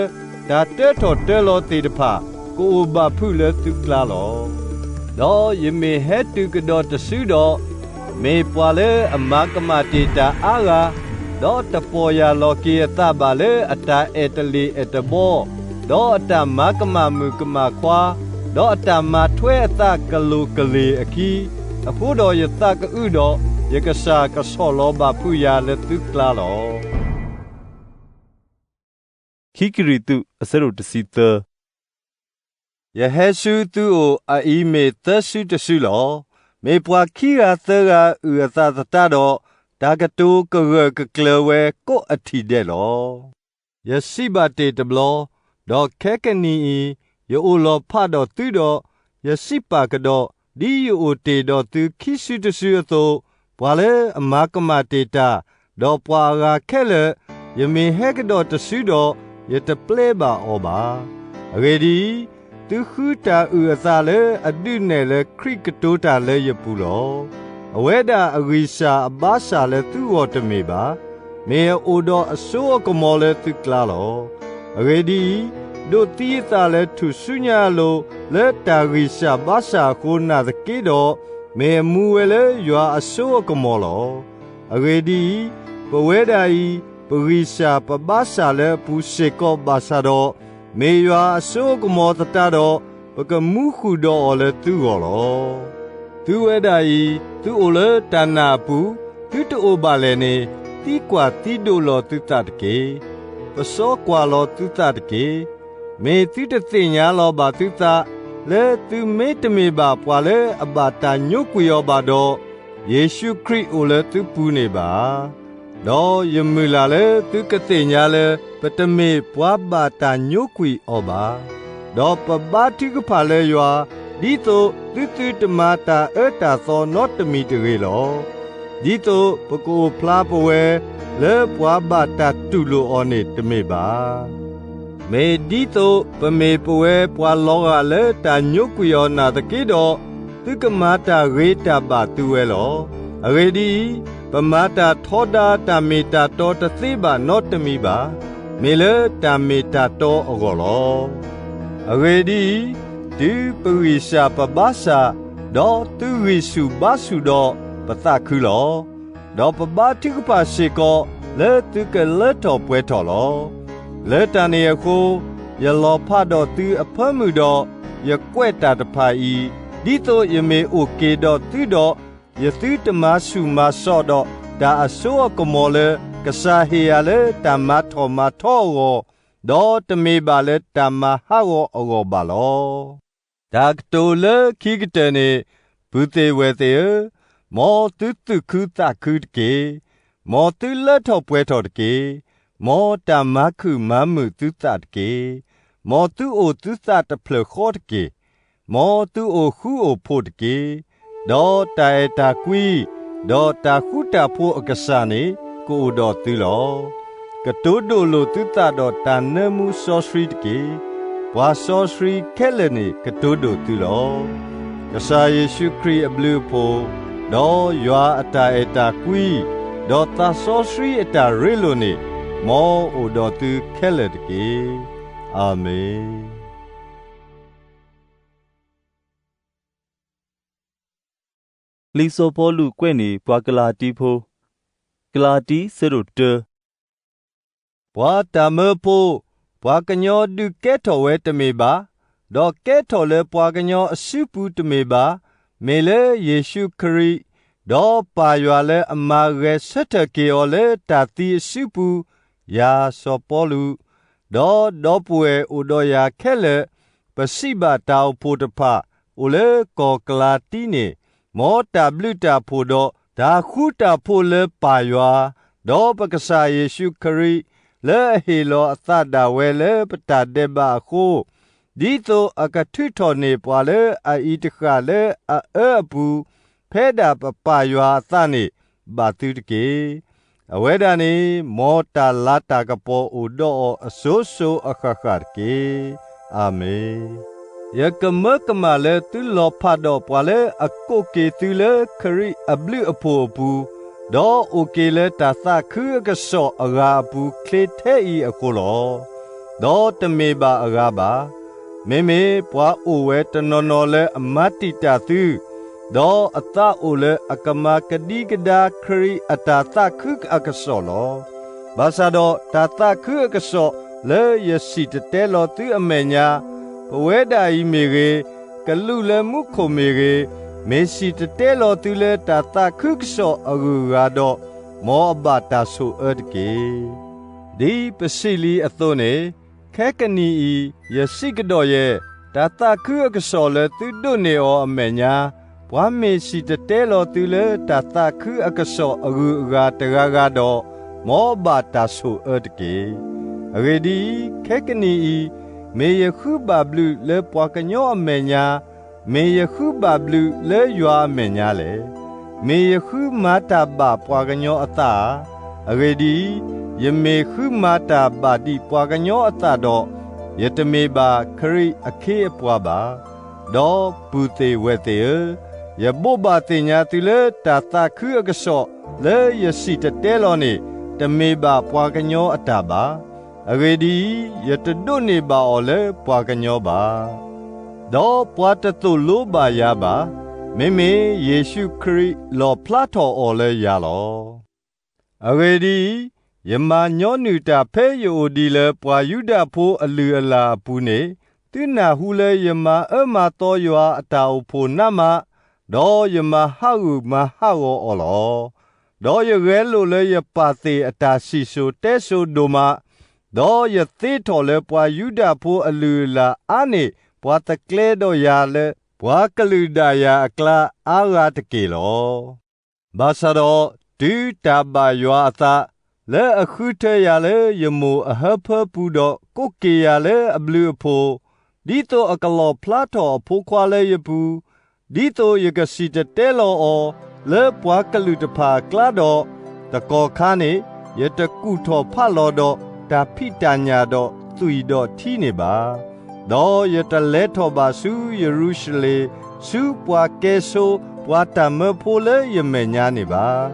တၢ်တၢထီၣ်တၢလီၤသ့ၣ်တဖၣ်, ကအိၣ်ဘၣ်ဖုးလၢသုကျါလီၤ. ဒီးယမ့ၢ်ဟဲတုၤကဒီးတစုဒီး, မ့ၢ်ပှၤလၢအမၤကမၣ်တ့ၢ်တၢ်အါဂၤ, ဒီးတပီၢ်ယၢ်လီၤက့ၤအသးဘၣ်လၢအတၢ်အဲၣ်တလ့ၣ်အဲၣ်တဘီ, ဒီးအတၢ်မၤကမၣ်မုၣ်ကမၣ်ခွါ, ဒီးအတၢ်မၤထွဲအသးကလိာ်ကလ့ၢ်အခံ, အဃိဒီးယသးကအုးဒီး, ယကစၢ်ကဆီၣ်လီၤဘၣ်ဖုးယၤလၢသုကျါလီၤ. ခံကရံၣ်သူး အဆၢဒိၣ်တဆံသၢ ယဟဲဆူသုအိၣ်အအံၤမ့ၢ်သၢစုတစုလီၤ. မ့ၢ်ပှၤခံဂၤသၢဂၤအုၣ်အသးသတးဒီး, တၢ်ကတိၤကဂၢၢ်ကကျၢၤဝဲကိးအထံၣ်ဒဲးလီၤ. ယစံးဘၣ်တ့ၢ်တဘျီ, ဒီးခဲကနံၣ်အံၤ, ယအိၣ်လီၤဖးဒီးသုဒီး, ယစံးပာ်ကဒီး, ဒ်ယအိၣ်တ့ၢ်ဒီးသုခံစုတစုအသိး, ပှၤလၢအမၤကမၣ်တ့ၢ်တၢ်, ဒီးပှၤအဂၤခဲလၢာ်, ယမ့ၢ်ဟဲကဒီးတစုဒီး, ယတပျဲဘၣ်အီၤဘၣ်. အဂ့ၢ်ဒ်အံၤ, သုဃုတၢ်အုၣ်အသးလၢအဒုးနဲၣ်လၢခရံာ်ကတိၤတၢ်လၢယပူၤလီၤ. အဝဲဒၣ်အဂံၢ်စၢ်အဘါစၢ်လၢသုဂီၢ်တမ့ၢ်ဘၣ်, မ့ၢ်အအိၣ်ဒီးအစိအကမီၤလၢသုကျါလီၤ. အဂ့ၢ်ဒ်အံၤ, ဒိးသံအသးလၢထူၣ်စုညါအလိၤ, လၢတၢ်ဂံၢ်စၢ်ဘါစၢ်အဃိနာ်သက့ဒီး, မ့ၢ်အမူဝဲလၢယွၤအစိအကမီၤလီၤ. အဂ့ၢ်ဒ်အံၤ, ပဝဲဒၣ်အံၤ, ပဂံၢ်စၢ်ပဘါစၢ်လၢအပူၤစ့ၢ်ကီးဘၣ်ဆၣ်ဒီး, မ့ၢ်ယွၤအစိအကမီၤသတးဒီး, ပကမူဃုာ်ဒီးအီၤလၢသုဂီၢ်လီၤ. သုဝဲဒၣ်အံၤ, သုအိၣ်လၢတၢ်နာ်အပူၤ, သုတအိၣ်ဘၣ်လဲၣ်န့ၣ်, သံကွၢ်သံဒိးလီၤသုသးတက့ၢ်. ပစီကွၢ်လီၤသုသးတက့ၢ်. မ့ၢ်သုတသ့ၣ်ညါလီၤဘၣ်သုသး, လၢသုမ့တမ့ၢ်ဘၣ်ပှၤလၢအဘၣ်တၢ်ညိကွံာ်အီၤဘၣ်ဒီး, ယ့ၣ်ၡူးခရံာ်အိၣ်လၢသုပူၤန့ၣ်ဘၣ်ဧါ. ဒီးယမုၢ်လၢ်လၢသုကသ့ၣ်ညါလၢ ပတမ့ၢ်ပှၤဘၣ်တၢ်ညိကွံာ်အီၤဘၣ်. ဒီးပဘါထုကဖၣ်လၢယွၤ, ဒ်သိးသုသုတမၤတၢ်အၢတၢ်သီနီတမံၤတဂ့ၤလီၤ. ဒ်သိးပကအိၣ်ဖျါပဝဲ လၢပှၤဘၣ်တၢ်တူၢ်လိာ်အီၤန့ၣ်တမ့ၢ်ဘၣ်. မ့ၢ်ဒ်သိးပမ့ၢ်ပဝဲပှၤလီၤဂာ်လၢတၢ်ညိကွံာ်အီၤနာ်သက့ဒီး, သုကမၤတၢ်ဂ့ၤတၢ်ဘၣ်သုဝဲလီၤ. အဂ့ၢ်ဒ်အံၤ, ပမၤတၢ်ထီဒါတၢ်မ့ၢ်တၢ်တီတသ့ဘၣ်နီတမံၤဘၣ်. မ့ၢ်လၢတၢ်မ့ၢ်တၢ်တီအဂီၢ်လီၤ. အဂ့ၢ်ဒ်အံၤ, တုၤပဂံၢ်စၢ်ပဘါစၢ်, ဒီးသုဂံၢ်ဆူၣ်ဘါဆူၣ်ဒီး, ပသးခုလီၤ. ဒီးပဘါထုကဖၣ်စ့ၢ်ကီး လၢသုကလၢထီၣ်ပှဲၤထီၣ်လီၤ. လၢတၢ်န့ၣ်အဃိ, ယလီၤဖးဒီးသုအဖၢမုၢ်ဒီး, ယကွဲးတၢ်တဖၣ်အံၤ, ဒ်သိးယမ့ၢ်အိၣ်က့ၤဒီးသုဒီး, ယသုတမၤဆူၣ်မၤစိးဒီးတၢ်အစိအကမီၤလၢ ကစၢ်ဟ့ၣ်ယၤလၢတၢ်မၤထီၣ်မၤထီအဂီၢ်, ဒီးတမ့ၢ်ဘၣ်လၢတၢ်မၤဟးဂီၤအဂီၢ်ဘၣ်လီၤ. တၢ်ကတိၤလၢခံကတၢၢ်န့ၣ်, ပုၢ်သ့ၣ်ဝဲၢ်သ့ၣ်ဧၢ, မ်သုသူၣ်ခုသးခုတက့ၢ်. မ်သုလၢထီၣ်ပှဲၤထီၣ်တက့ၢ်. မ်တၢ်မၤခုၣ်မၤမုာ်သုသးတက့ၢ်. မ်သုအိၣ်သုသးတဖျၢၣ်ဃီတက့ၢ်. မ်သုအိၣ်ဃူအိၣ်ဖိးတက့ၢ်. ဒီးတၢ်အဲၣ်တၢ်ကွံ, ဒီးတၢ်ဃူတၢ်ဖိးအကစၢ်န့ၣ် ကအိၣ်ဒီးသုလီၤ. ကတိၤဒိၣ်လိာ်သုသးဒီးတၢ်နၢမူစီဆှံတက့ၢ်. ပှၤစီဆှံခဲလၢာ်န့ၣ်ကတိၤဒိၣ်သုလီၤ. ကစၢ်ယ့ၣ်ၡူးခရံာ်အဘျုးအဖှိၣ်, ဒီးယွၤအတၢ်အဲၣ်တၢ်ကွံ, ဒီးသးစီဆှံအတၢ်ရ့လိာ်န့ၣ်, မ်အိၣ်ဒီးသုခဲလၢာ်တက့ၢ်. အၤမ့ၣ်. လံာ်စီၤပီလူးကွဲးန့ၢ်ပှၤကလၤတံဖိ, ကလၤတံ ဆၢဒိၣ်တၢ. ပှၤတၢ်မၢဖိ, ပှၤကညီဒုးကဲထီၣ်ဝဲတမ့ၢ်ဘၣ်. ဒီးကဲထီၣ်လၢပှၤကညီအစုပူၤတမ့ၢ်ဘၣ်, မ့ၢ်လၢယ့ၣ်ၡူးခရံာ်, ဒီးပၢ်ယွၤလၢအမၤဂဲၤဆၢထၢၣ်က့ၤအီၤလၢတၢ်သံအစုပူၤ, ယၤစီၤပီလူး, ဒီးဒီပုၢ်ဝဲၢ်အိၣ်ဒီးယၤခဲလၢာ်, ပစံးဘၣ်တၢ်အိၣ်ဖှိၣ်တဖၣ် အိၣ်လၢကီၢ်ကလၤတံန့ၣ်, မ်တၢ်ဘျုးတၢ်ဖှိၣ်ဒီးတၢ်ဃူတၢ်ဖိးလၢပၢ်ယွၤ, ဒီးပကစၢ်ယ့ၣ်ၡူးခရံာ်, လၢအဟ့ၣ်လီၤအသးဒၣ်ဝဲလၢပတၢ်ဒဲးဘးအဃိ, ဒ်သိးအကထုးထီၣ်န့ၢ်ပှၤလၢအအံၤတဃၣ်လၢအအၢအပူၤ, ဖဲဒၣ်ပပၢ်ယွၤအသးန့ၣ်, ဘၣ်သုတက့ၢ်. အဝဲဒၣ်န့ၣ် မ်တၢ်လၤတၢ်ကပီၤအိၣ်ဒီးအီၤအစိၤစိၤအဃၣ်ဃၣ်တက့ၢ်. အၤမ့ၣ်. ယကမၢကမၣ်လၢသုလီၤဖးဒီးပှၤလၢအကိးက့ၤသုလၢခရံာ်အဘျုးအဖှိၣ်အပူၤ, ဒီးအိၣ်က့ၤလၢတၢ်သးခုအကစီၣ်အဂၤအပူၤချ့ထဲအံၤအဃိလီၤ. ဒီးတမ့ၢ်ဘၣ်အဂၤဘၣ်. မ့မ့ၢ်ပှၤအိၣ်ဝဲတနီၤနီၤလၢအမၤတံာ်တာ်သု, ဒီးအသးအိၣ်လၢအကမၤကဒံကဒါခရံာ်အတၢ်သးခုအကစီၣ်လီၤ. ဘၣ်ဆၣ်ဒီးတၢ်သးခုအကစီၣ်လၢယစံၣ်တဲၤတဲလီၤသုအမဲာ်ညါ, ပဝဲဒၣ်အံၤမ့ၢ်ဂ့ၤ, ကလူးလၢမူခိၣ်မ့ၢ်ဂ့ၤ, မ့ၢ်စံၣ်တဲၤတဲလီၤသုလၢတၢ်သးခုကစီၣ်အဂုၤအဂၤဒီး, မ်အဘၣ်တၢ်ဆိၣ်အၢတက့ၢ်. ဒ်ပစံးလံအသိးန့ၣ်, ခဲကနံၣ်အံၤ, ယစံးကဒီးယဲၢ်, တၢ်သးခုအကစီၣ်လၢသုဒိးန့ၢ်အီၤအမဲာ်ညါ, ပှၤမ့ၢ်စံၣ်တဲၤတဲလီၤသုလၢတၢ်သးခုအကစီၣ်အဂုၤအဂၤတဂၤဂၤဒီး, မ်အဘၣ်တၢ်ဆိၣ်အၢတက့ၢ်. အဂ့ၢ်ဒ်အံၤ, ခဲကနံၣ်အံၤ, မ့ၢ်ယဃုဘၣ်ဘျုးလၢပှၤကညီအမဲာ်ညါ, မ့ၢ်ယဃုဘၣ်ဘျုးလၢယွၤအမဲာ်ညါလဲၣ်. မ့ၢ်ယဃုမၤတၢ်ဘၣ်ပှၤကညီအသးဧါ. အဂ့ၢ်ဒ်အံၤ, ယမ့ၢ်ဃုမၤတၢ်ဘၣ်ဒံးပှၤကညီအသးဒီး, ယတမ့ၢ်ဘၣ်ခရံာ်အခ့အပှၤဘၣ်. ဒီပုၢ်သ့ၣ်ဝဲၢ်သ့ၣ်ဧၢ, ယဘိးဘၣ်သ့ၣ်ညါသုလၢတၢ်သးခုအကစီၣ်လၢယစံၣ်တဲၤတဲလီၤန့ၣ်, တမ့ၢ်ဘၣ်ပှၤကညီအတၢ်ဘၣ်. အဂ့ၢ်ဒ်အံၤ, ယတဒိးန့ၢ်ဘၣ်အီၤလၢပှၤကညီဘၣ်. ဒီးပှၤတသိၣ်လိဘၣ်ယၤဘၣ်, မ့မ့ၢ်ယ့ၣ်ၡူးခရံာ်လီၣ်ဖျါထီၣ်အီၤလၢယၤလီၤ. အဂ့ၢ်ဒ်အံၤ, ယမၤညီနုၢ်တၢ်ဖဲယအိၣ်ဒံးလၢပှၤယူဒၤဖိအလုၢ်အလၢ်အပူၤန့ၣ်, သုနၢ်ဟူလၢယမၤအၢမၤသီယွၤအတၢ်အိၣ်ဖှိၣ်နးမး, ဒီးယမၤဟးဂူာ်မၤဟးဂီၤအီၤလီၤ. ဒီးယဂဲၤလိာ်လၢယပာ်သ့ၣ်အတၢ်စံၣ်စိၤတဲစိၤဒိၣ်မး, ဒီးယသ့ထီၣ်လၢပှၤယူဒၤဖိအလုၢ်အလၢ်အါန့ၢ်ပှၤသကျဲဒီးယၤလၢ ပှၤကလုာ်ဒၣ်ယၤအကျါအါဂၤတက့ၢ်လီၤ. ဘၣ်ဆၣ်ဒီးတုၤတၢ်ဘၣ်ယွၤအသး, လၢအဃုထၢယၤလၢယမိၢ်အဟၢဖၢပူၤဒီးကိးက့ၤယၤလၢအဘျုးအဖှိၣ်, ဒ်သိးအကလီၣ်ဖျါထီၣ်အဖိခွါလၢယပူၤ, ဒ်သိးယကစံၣ်တဲၤတဲလီၤအီၤလၢပှၤကလုာ်တဖၣ်အကျါဒီး, တကီၢ်ခါန့ၣ် ယတကူၣ်ထီၣ်ဖးလီၤဒီးတၢ်ဖံးတၢ်ညၣ်ဒီးသွံၣ်ဒီးထံန့ၣ်ဘၣ်. ဒီးယတလဲၤထီၣ်ဘၣ်ဆူယရူၤၡလ့ၣ် ဆူပှၤကဲဆိ ပှၤတၢ်မၢဖိလၢယမဲာ်ညါန့ၣ်ဘၣ်.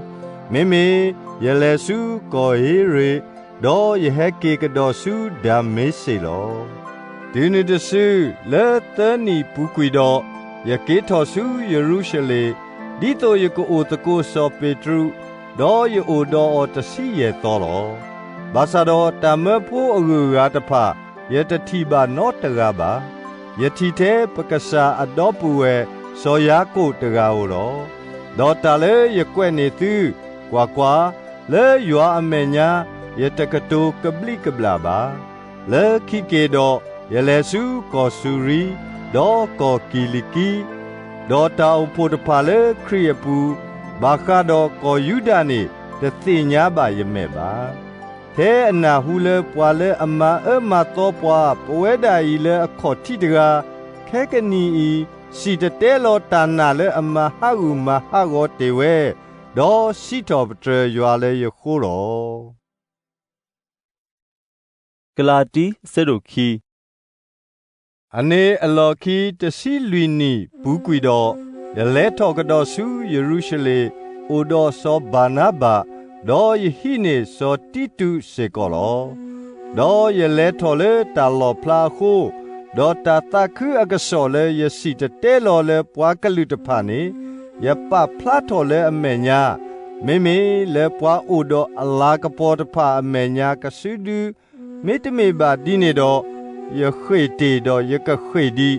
မ့မ့ၢ်ယလဲၤဆူကီၢ်ဧ့ရ့ၣ်, ဒီးယဟဲက့ၤကဒီးဆူဒၤမ့းစ့းလီၤ. တုၤနုၤတစု လၢသၢနံၣ်ပူၤကွံာ်ဒီး, ယက့ၤထီၣ်ဆူယရူၤၡလ့ၣ်, ဒ်သိးယကအိၣ်သကိးစီၤပ့းတရူး, ဒီးယအိၣ်ဒီးအီၤတဆံယဲၢ်သီလီၤ. ဘၣ်ဆၣ်ဒီးတၢ်မၢဖိအဂုၤအဂၤတဖၣ် ယတထံၣ်ဘၣ်နီတဂၤဘၣ်. ယထံၣ်ထဲပကစၢ်အဒီပုၢ်ဝဲၢ်စီၤယၤကိာ်တဂၤဧိၤလီၤ. ဒီးတၢ်လၢယကွဲးန့ၢ်သု, ကွၢ်ကွၢ်, လၢယွၤအမဲာ်ညါ ယတကတိၤကဘျံးကဘျၣ်ဘၣ်. လၢခံက့ၤဒီး, ယလဲၤဆူကီၢ်စူၤရံ, ဒီးကီၢ်ကံၤလံးကံ, ဒီးတၢ်အိၣ်ဖှိၣ်တဖၣ်လၢခရံာ်အပူၤ, ဘၣ်ဃးဒီးကီၢ်ယူဒၤန့ၣ် တသ့ၣ်ညါဘၣ်ယမဲာ်ဘၣ်. ထဲအနၢ်ဟူလၢပှၤလၢအမၤအၢမၤသီပှၤ ပဝဲဒၣ်အံၤလၢအခီၣ်ထံးတဂၤ, ခဲကနံၣ်အံၤ စံၣ်တဲၤတဲလီၤတၢ်နာ်လၢအမၤဟးဂူာ်မၤဟးဂီၤတ့ၢ်ဝဲ, ဒီးစံးထီၣ်ပတြၢၤယွၤလၢယဃိလီၤ. ကလၤတံ အဆၢဒိၣ်ခံ. အန့ၣ်အလီၢ်ခံတဆံလွံၢ်နံၣ်ပူၤကွံာ်ဒီး, ယလဲၤထီၣ်ကဒီးဆူယရူၤၡလ့ၣ်, အိၣ်ဒီးစီၤဘၤနါဘး, ဒီးယဟံးန့ၢ်စီၤတံတူးစ့ၢ်ကီးလီၤ. ဒီးယလဲၤထီၣ်လၢတၢ်လီၣ်ဖျါအဃိ, ဒီးတၢ်သးခုအကစီၣ်လၢယစံၣ်တဲၤတဲလီၤလၢပှၤကလုာ်တဖၣ်န့ၣ်, ယပာ်ဖျါထီၣ်လၢအမဲာ်ညါ, မ့မ့ၢ်လၢပှၤအိၣ်ဒီးအလၤကပီၤတဖၣ်အမဲာ်ညါကစုဒု, မ့တမ့ၢ်ဘၣ်ဒ်န့ၣ်ဒီး, ယဃ့ၢ်တ့ၢ်ဒီးယကဃ့ၢ်ဒံး,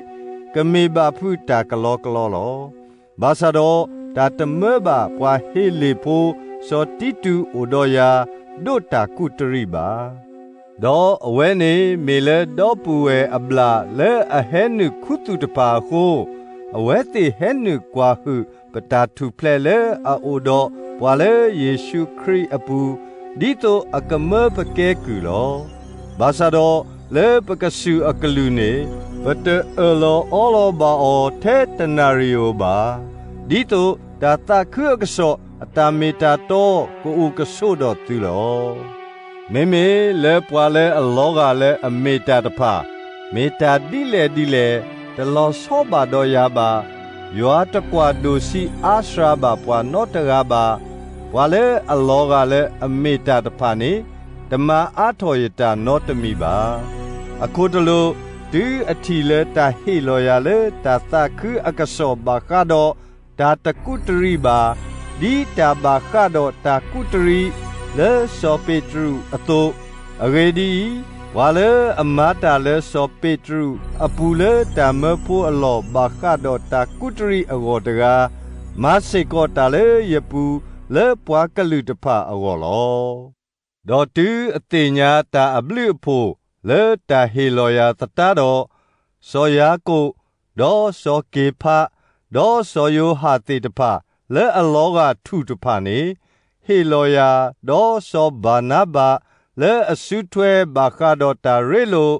ကမ့ၢ်ဘၣ်ဖုးတၢ်ကလီကလီလီၤ. ဘၣ်ဆၣ်ဒီး တၢ်တမၢဘၣ်ပှၤဟ့လ့ၣ်ဖိ စီၤတံတူးအိၣ်ဒီးယၤ ဒိးတၢ်ကူးတရံးဘၣ်. ဒီးအဝဲန့ၣ်မ့ၢ်လၢဒီပုၢ်ဝဲၢ်အဘျၣ်လၢအဟဲနုာ်ခူသူၣ်တဖၣ်အဃိ, အဝဲသ့ၣ်ဟဲနုာ်ကွၢ်ဟုၣ်ပတၢ်ထူၣ်ဖျဲးလၢအအိၣ်ဒီးပှၤလၢယ့ၣ်ၡူးခရံာ်အပူၤ, ဒ်သိးအကမၢပကဲကုၢ်လီၤ. ဘၣ်ဆၣ်ဒီး လၢပကစူၢ်အကလုၢ်န့ၣ်, ပတအၢၣ်လီၤအီလီၤဘၣ်အီၤထဲတနၣ်ရံၣ်ဧိၤဘၣ်, ဒ်သိးတၢ်သးခုအကစီၣ်အတၢ်မ့ၢ်တၢ်တီကအိၣ်ကဆိးဒီးသုလီၤ. မ့မ့ၢ်လၢပှၤလၢအလီၤဂာ်လၢအမ့ၢ်တၢ်တဖၣ်, မ့ၢ်တၢ်ဒ်လဲၣ်ဒ်လဲၣ်, တလီၤဆီဘၣ်ဒီးယၤဘၣ်. ယွၤတကွၢ်ဒိၣ်ဆံးအါစှၤဘၣ်ပှၤနီတဂၤဘၣ်. ပှၤလၢအလီၤဂာ်လၢအမ့ၢ်တၢ်တဖၣ်န့ၣ်, တမၤအါထီၣ်ယတၢ်နီတမံၤဘၣ်. အခိၣ်တလိာ်, တုၤအထံၣ်လၢတၢ်ဟ့ၣ်လီၤယၤလၢတၢ်သးခုအကစီၣ်ဘၣ်ဃးဒီးတၢ်တကူးတရံးဘၣ်, ဒ်တၢ်ဘၣ်ဃးဒီးတၢ်ကူးတရံးလၢစီၤပ့းတရူးအသိး, အဂ့ၢ်ဒ်အံၤ, ပှၤလၢအမၤတၢ်လၢစီၤပ့းတရူးအပူၤလၢတၢ်မၢဖိအလီၢ်ဘၣ်ဃးဒီးတၢ်ကူးတရံးအဂီၢ်တဂၤ, မၤစ့ၢ်ကီးတၢ်လၢယပူၤလၢပှၤကလုာ်တဖၣ်အဂီၢ်လီၤ. ဒီးတုၤအသ့ၣ်ညါတၢ်အဘျုးအဖှိၣ်လၢတၢ်ဟ့ၣ်လီၤယၤသတးဒီး, စီၤယၤကိာ်, ဒီးစီၤက့ၤဖး, ဒီးစီၤယိၤဟၣ်သ့ၣ်တဖၣ်လၢအလီၤဂာ်ထူၣ်တဖၣ်န့ၣ်, ဟ့ၣ်လီၤယၤ, ဒီးစီၤဘၤနါဘးလၢအစုထွဲဘၣ်ဃးဒီးတၢ်ရ့လိာ်,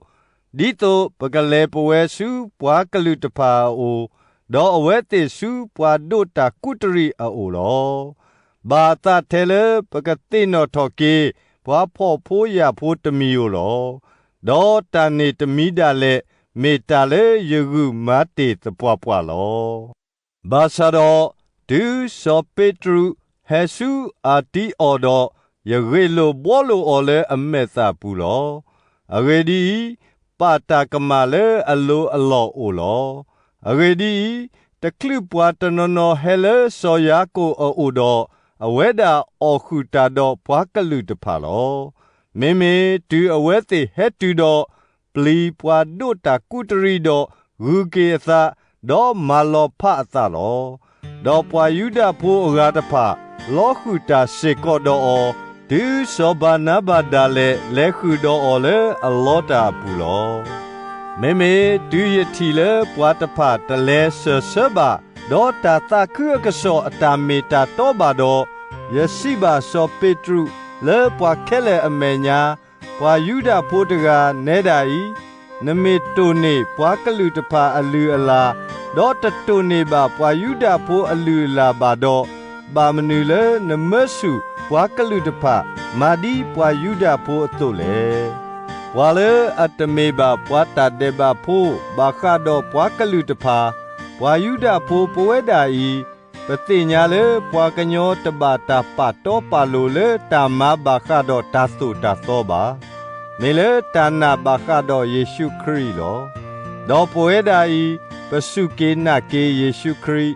ဒ်သိးပကလဲၤပဝဲဆူပှၤကလုာ်တဖၣ်အအိၣ်, ဒီးအဝဲသ့ၣ်ဆူပှၤဒိးတၢ်ကူးတရံးအအိၣ်လီၤ. ဘၣ်သးထဲလၢပကသ့ၣ်နီၣ်ထီၣ်က့ၤ ပှၤဖှီၣ်ဖိယာ်ဖိတမံၤဧိၤလီၤ. ဒီးတၢ်န့ၣ်တမံၤဒၣ်လဲာ် မ့ၢ်တၢ်လၢယဂုာ်မၤတ့ၢ်သပှၢ်ပှၢ်လီၤ. ဘၣ်ဆၣ်ဒီး, တုၤစီၤပ့းတရူးဟဲဆူအၤတံအီၤဒီး, ယဂ့ၢ်လိာ်ဘှီလိာ်အီၤလၢအမဲာ်သၣ်ပူၤလီၤ. အဂ့ၢ်ဒ်အံၤ, ပာ်တၢ်ကမၣ်လၢအလိၤအလီၢ်အိၣ်လီၤ. အဂ့ၢ်ဒ်အံၤ, တချုးပှၤတနီၤနီၤဟဲလၢစီၤယၤကိာ်အအိၣ်ဒီး, အဝဲဒၣ်အီၣ်ဃုာ်တၢ်ဒီးပှၤကလုာ်တဖၣ်လီၤ. မ့မ့ၢ်တုၤအဝဲသ့ၣ်ဟဲတုၤဒီး, ပျံၤပှၤဒိးတၢ်ကူးတရံးဒီးဂုၤက့ၤအသး, ဒီးမၤလီၤဖးအသးလီၤ. ဒီးပှၤယူဒၤဖိအဂၤတဖၣ် လီၤဃုာ်တၢ်စ့ၢ်ကီးဒီးအီၤ, တုၤစီၤဘၤနါဘးဒၣ်လဲာ်လဲၤဃုာ်ဒီးအီၤလၢအလီတၢ်အပူၤလီၤ. မ့မ့ၢ်တုၤယထံၣ်လၢပှၤတဖၣ်တလဲၤစၢၢ်ဆၢဘၣ်, ဒီးတၢ်သးခုအကစီၣ်အတၢ်မ့ၢ်တၢ်တီဘၣ်ဒီး, ယစံးဘၣ်စီၤပ့းတရူးလၢပှၤခဲလၢာ်အမဲာ်ညါ, ပှၤယူဒၤဖိတဂၤနဲဒၣ်အံၤ, နမ့ၢ်တိၢ်န့ၢ်ပှၤကလုာ်တဖၣ်အလုၢ်အလၢ်, ဒီးတတိၢ်န့ၢ်ဘၣ်ပှၤယူဒၤဖိအလုၢ်အလၢ်ဘၣ်ဒီး, ဘၣ်မနုၤလၢနမၢဆူၣ်ပှၤကလုာ်တဖၣ် မၤဒ်ပှၤယူဒၤဖိအသိးလဲၣ်. ပှၤလၢအတမ့ၢ်ဘၣ်ပှၤတၢ်ဒဲးဘးဖိဘၣ်ဃးဒီးပှၤကလုာ်တဖၣ်, ပှၤယူဒၤဖိပဝဲဒၣ်အံၤ, ပသ့ၣ်ညါလၢပှၤကညီတဘၣ်တၢ်ပာ်တီပာ်လိၤလၢတၢ်မၤဘၣ်ဃးဒီးတၢ်သိၣ်တၢ်သီဘၣ်. မ့ၢ်လၢတၢ်နာ်ဘၣ်ဃးဒီးယ့ၣ်ၡူးခရံာ်လီၤ. ဒီးပဝဲဒၣ်အံၤ, ပစူၢ်က့ၤနာ်က့ၤယ့ၣ်ၡူးခရံာ်,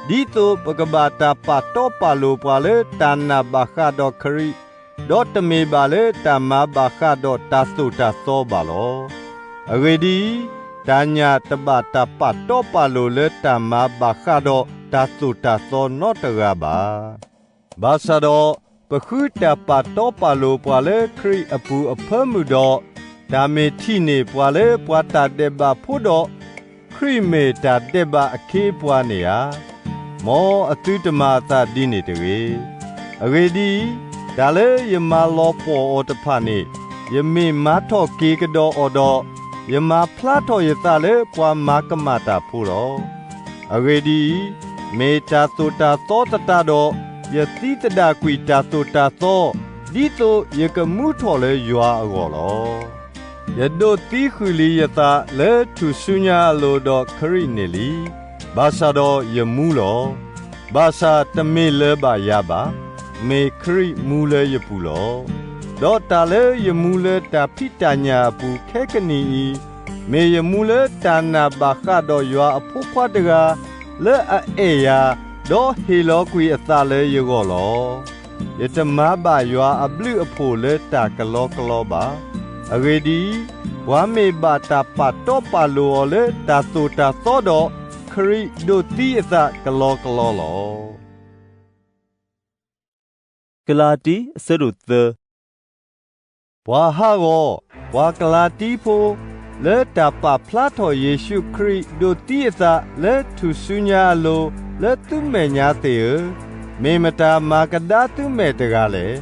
ဒ်သိးပကဘၣ်တၢ်ပာ်တီပာ်လိၤပှၤလၢတၢ်နာ်ဘၣ်ဃးဒီးခရံာ်, ဒီးတမ့ၢ်ဘၣ်လၢတၢ်မၤဘၣ်ဃးဒီးတၢ်သိၣ်တၢ်သီဘၣ်လီၤ. အဂ့ၢ်ဒ်အံၤ, တၢ်ညၣ်တဘၣ်တၢ်ပာ်တီပာ်လိၤလၢတၢ်မၤဘၣ်ဃးဒီးတၢ်သိၣ်တၢ်သီနီတဂၤဘၣ်. ဘၣ်ဆၣ်ဒီး, ပဃုတၢ်ပာ်တီပာ်လိၤပှၤလၢခရံာ်အပူၤအဖၢမုၢ်ဒီး, တၢ်မ့ၢ်ထံၣ်န့ၢ်ပှၤလၢပှၤတၢ်ဒဲးဘးဖိဒီး, ခရံာ်မ့ၢ်တၢ်ဒဲးဘးအခ့အပှၤန့ၣ်ဧါ. မ်အသုတမၤအသးဒ်န့ၣ်တဂ့ၤ. အဂ့ၢ်ဒ်အံၤ, တၢ်လၢယမၤလီၤပှီၢ်အီၤတဖၣ်န့ၣ်, ယမ့ၢ်မၤထီၣ်က့ၤကဒီးအီၤဒီး, ယမၤဖျါထီၣ်ယသးလၢပှၤမၤကမၣ်တၢ်ဖိလီၤ. အဂ့ၢ်ဒ်အံၤ, မ့ၢ်တၢ်သိၣ်တၢ်သီသတးဒီး, ယသံသဒၣ်ကွံာ်တၢ်သိၣ်တၢ်သီ, ဒ်သိးယကမူထီၣ်လၢယွၤအဂီၢ်လီၤ. ယဒိးသံဃုာ်လံယသးလၢထူၣ်စုညါအလိၤဒီးခရံာ်န့ၣ်လံ. ဘၣ်ဆၣ်ဒီးယမူလီၤ. ဘၣ်ဆၣ်တမ့ၢ်လၢၤဘၣ်ယၤဘၣ်, မ့ၢ်ခရံာ်မူလၢယပူၤလီၤ. ဒီးတၢ်လၢယမူလၢတၢ်ဖံးတၢ်ညၣ်အပူၤခဲကနံၣ်အံၤ, မ့ၢ်ယမူလၢတၢ်နာ်ဘၣ်ဃးဒီးယွၤအဖိခွါတဂၤ, လၢအအဲၣ်ယၤ, ဒီးဟ့ၣ်လီၤကွံာ်အသးလၢယဂီၢ်လီၤ. ယတမၤဘၣ်ယွၤအဘျုးအဖှိၣ်လၢတၢ်ကလီကလီဘၣ်. အဂ့ၢ်ဒ်အံၤ, ပှၤမ့ၢ်ဘၣ်တၢ်ပာ်တီပာ်လိၤအီၤလၢတၢ်သိၣ်တၢ်သီဒီး, ခရံာ်ဒိးသံအသးကလီကလီလီၤ. ကလၤတံ အဆၢဒိၣ်သၢ. ပှၤဟးဂီၤ, ပှၤကလၤတံဖိ, လၢတၢ်ပာ်ဖျါထီၣ်ယ့ၣ်ၡူးခရံာ်ဒိးသံအသးလၢထူၣ်စုညါအလိၤ လၢသုမဲာ်ညါသ့ၣ်ဧၢ, မ့ၢ်မတၤမၤကဒါသုမဲာ်တဂၤလဲၣ်.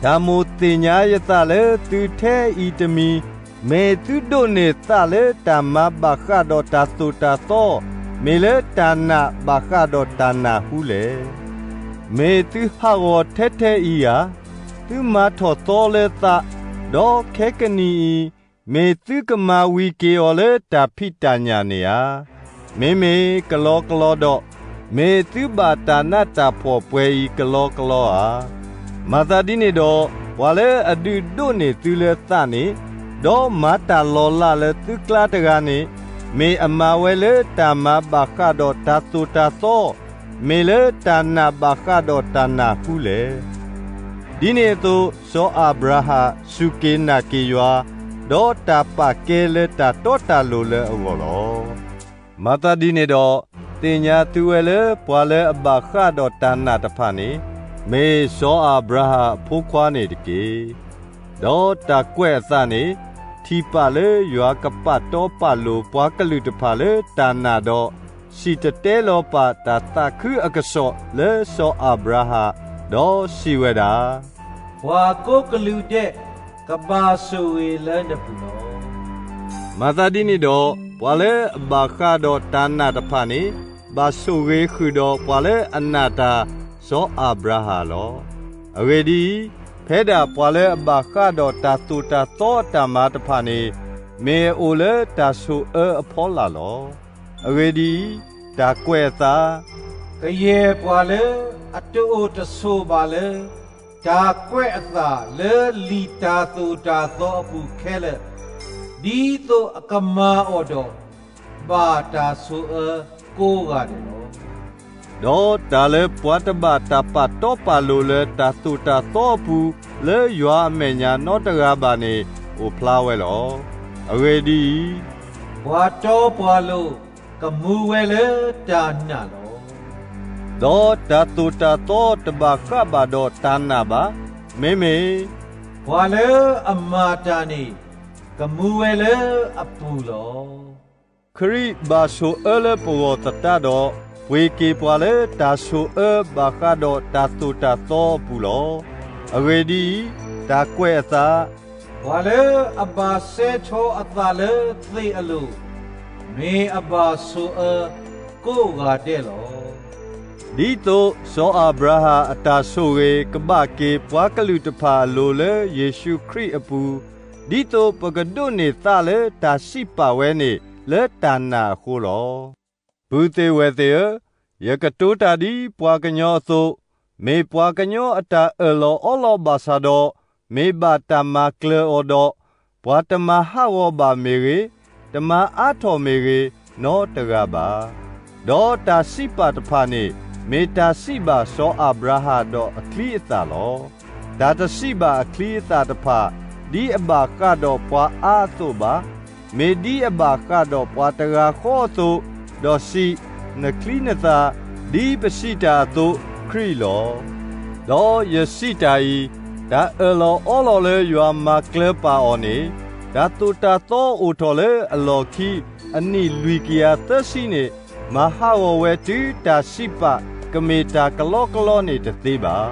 တၢ်မိၣ်သ့ၣ်ညါယသးလၢသုထဲအံၤတမံၤ, မ့ၢ်သုဒိးန့ၢ်သးလၢတၢ်မၤဘၣ်ဃးဒီးတၢ်သိၣ်တၢ်သီ, မ့ၢ်လၢတၢ်နာ်ဘၣ်ဃးဒီးတၢ်နာ်ဟူလဲၣ်. မ့ၢ်သုဟးဂီၤထဲထဲအံၤဧါ, သုမၤထီၣ်သီလၢသး, ဒီးခဲကနံၣ်အံၤ, မ့ၢ်သုကမၤဝံၤက့ၤအီၤလၢတၢ်ဖံးတၢ်ညၣ်န့ၣ်ဧါ. မ့မ့ၢ်ကလီကလီဒီး, မ့ၢ်သုဘၣ်တၢ်နးတၢ်ဖှီၣ်ပှဲၤအံၤကလီကလီဧါ. မၤသးဒ်န့ၣ်ဒီး, ပှၤလၢအဒုးဒိးန့ၢ်သုလၢသးန့ၣ်, ဒီးမၤတၢ်လီၤလးလၢသုကျါတဂၤန့ၣ်, မ့ၢ်အမၤဝဲလၢတၢ်မၤဘၣ်ဃးဒီးတၢ်သိၣ်တၢ်သီ, မ့ၢ်လၢတၢ်နာ်ဘၣ်ဃးဒီးတၢ်နာ်ဟူလဲၣ်. ဒ်န့ၣ်အသိး, စီၤအၤဘြၤဟၣ်စူၢ်က့ၤနာ်က့ၤယွၤ, ဒီးတၢ်ပာ်ကဲလၢတၢ်တီတၢ်လိၤလၢအဂီၢ်လီၤ. မၤသးဒ်န့ၣ်ဒီး, သ့ၣ်ညါသုဝဲလၢပှၤလၢအဘၣ်ဃးဒီးတၢ်နာ်တဖၣ်န့ၣ်, မ့ၢ်စီၤအၤဘြၤဟၣ်အဖိခွါန့ၣ်တက့ၢ်. ဒီးတၢ်ကွဲးအသးန့ၣ်, ထံၣ်ပာ်လၢယွၤကပာ်တီပာ်လိၤပှၤကလုာ်တဖၣ်လၢတၢ်နာ်ဒီး, စံၣ်တဲၤတဲလီၤပာ်တၢ်သးခုအကစီၣ်လၢစီၤအၤဘြၤဟၣ်, ဒီးစံးဝဲဒၣ်, ပှၤကိးကလုာ်ဒဲး, ကဘၣ်ဆိၣ်ဂ့ၤလၢနပူၤလီၤ. မၤသးဒ်န့ၣ်ဒီး, ပှၤလၢအဘၣ်ဃးဒီးတၢ်နာ်တဖၣ်န့ၣ်, ဘၣ်ဆိၣ်ဂ့ၤဃုာ်ဒီးပှၤလၢအနာ်တၢ်စီၤအၤဘြၤဟၣ်လီၤ. အဂ့ၢ်ဒ်အံၤ, ဖဲဒၣ်ပှၤလၢအဘၣ်ဃးဒီးတၢ်သိၣ်တၢ်သီအတၢ်မၤတဖၣ်န့ၣ်, မ့ၢ်အအိၣ်လၢတၢ်ဆိၣ်အၢအဖီလာ်လီၤ. အဂ့ၢ်ဒ်အံၤ, တၢ်ကွဲးအသး, ကယဲၢ်ပှၤလၢအတအိၣ်တဆိးဘၣ်လၢ တၢ်ကွဲးအသးလၢလံာ်တၢ်သိၣ်တၢ်သီအပူၤခဲလၢာ်, ဒ်သိးအကမၤအီၤဒီး, ဘၣ်တၢ်ဆိၣ်အၢကိးဂၤဒဲးလီၤ. ဒီးတၢ်လၢပှၤတဘၣ်တၢ်ပာ်တီပာ်လိၤလၢတၢ်သိၣ်တၢ်သီအပူၤ လၢယွၤအမဲာ်ညါနီတဂၤဘၣ်န့ၣ် အိၣ်ဖျါဝဲလီၤ. အဂ့ၢ်ဒ်အံၤ, ပှၤတီပှၤလိၤကမူဝဲလၢတၢ်နာ်လီၤ. ဒီးတၢ်သိၣ်တၢ်သီတဘၣ်ဃးဘၣ်ဒီးတၢ်နာ်ဘၣ်. မ့မ့ၢ်, ပှၤလၢအမၤတၢ်န့ၣ်ကမူဝဲလၢအပူၤလီၤ. ခရံာ်ဘၣ်ဆိၣ်အၢလၢပဂီၢ်သတးဒီး, ပှ့ၤက့ၤပှၤလၢတၢ်ဆိၣ်အၢဘၣ်ဃးဒီးတၢ်သိၣ်တၢ်သီအပူၤလီၤ. အဂ့ၢ်ဒ်အံၤ, တၢ်ကွဲးအသး, ပှၤလၢအဘၣ်စဲထီအသးလၢသ့ၣ်အလိၤ, မ့ၢ်အဘၣ်ဆိၣ်အၢကိးဂၤဒဲးလီၤ. ဒ်သိးစီၤအၤဘြၤဟၣ်အတၢ်ဆိၣ်ဂ့ၤကဘၣ်က့ၤပှၤကလုာ်တဖၣ်အလိၤလၢယ့ၣ်ၡူးခရံာ်အပူၤ, ဒ်သိးပကဒိးန့ၢ်သးလၢတၢ်စံးပာ်ဝဲန့ၣ်လၢတၢ်နာ်အဃိလီၤ. ပုၢ်သ့ၣ်ဝဲၢ်သ့ၣ်ဧၢ, ယကတိၤတၢ်ဒ်ပှၤကညီအသိး, မ့ၢ်ပှၤကညီအတၢ်အၢၣ်လီၤအီလီၤဘၣ်ဆၣ်ဒီး, မ့ၢ်ဘၣ်တၢ်မၤကျၢၤအီၤဒီး, ပှၤတမၤဟးဂီၤဘၣ်မ့ၢ်ဂ့ၤ, တမၤအါထီၣ်မ့ၢ်ဂ့ၤ, နီတဂၤဘၣ်. ဒီးတၢ်စံးပာ်တဖၣ်န့ၣ်, မ့ၢ်တၢ်စံးဘၣ်စီၤအၤဘြၤဟၣ်ဒီးအချံအသၣ်လီၤ. တၢ်တစံးဘၣ်အချံအသၣ်တဖၣ်, ဒ်အဘၣ်ဃးဒီးပှၤအါအသိးဘၣ်, မ့ၢ်ဒ်အဘၣ်ဃးဒီးပှၤတဂၤဃီအသိး, ဒီးစံး, နချံနသၣ်, ဒ်ပစံးတၢ်အသိး, ခရံာ်လီၤ. ဒီးယစံးတၢ်အံၤ, တၢ်အၢၣ်လီၤအီလီၤလၢယွၤမၤကျၢၤပာ်အီၤန့ၣ်, တၢ်သိၣ်တၢ်သီအိၣ်ထီၣ်လၢအလီၢ်ခံ အနံၣ်လွံၢ်ကယၤသၢဆံန့ၣ်, မၤဟးဂီၤဝဲတုၤတၢ်စံးပာ်ကမ့ၢ်တၢ်ကလီကလီန့ၣ်တသ့ဘၣ်.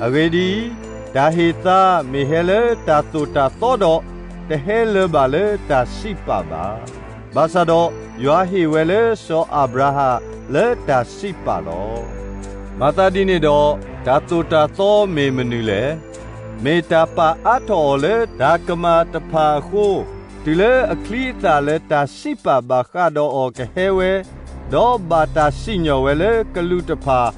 အဂ့ၢ်ဒ်အံၤ, တၢ်ဟ့ၣ်သါမ့ၢ်ဟဲလၢတၢ်သိၣ်တၢ်သီဒီး, တဟဲလၢၤဘၣ်လၢတၢ်စံးပာ်ဘၣ်. ဘၣ်ဆၣ်ဒီးယွၤဟ့ၣ်ဝဲလၢစီၤအၤဘြၤဟၣ်လၢတၢ်စံးပာ်လီၤ. မၤသးဒ်န့ၣ်ဒီး, တၢ်သိၣ်တၢ်သီမ့ၢ်မနုၤလဲၣ်. မ့ၢ်တၢ်ပာ်အါထီၣ်အီၤလၢတၢ်ကမၣ်တဖၣ်အဃိ, တုၤလၢအချံအသၣ်လၢတၢ်စံးပာ်ဘၣ်ဃးဒီးအီၤကဟဲဝဲ, ဒီးဘၣ်တၢ်စံၣ်ညီၣ်ဝဲလၢကလူးတဖၣ်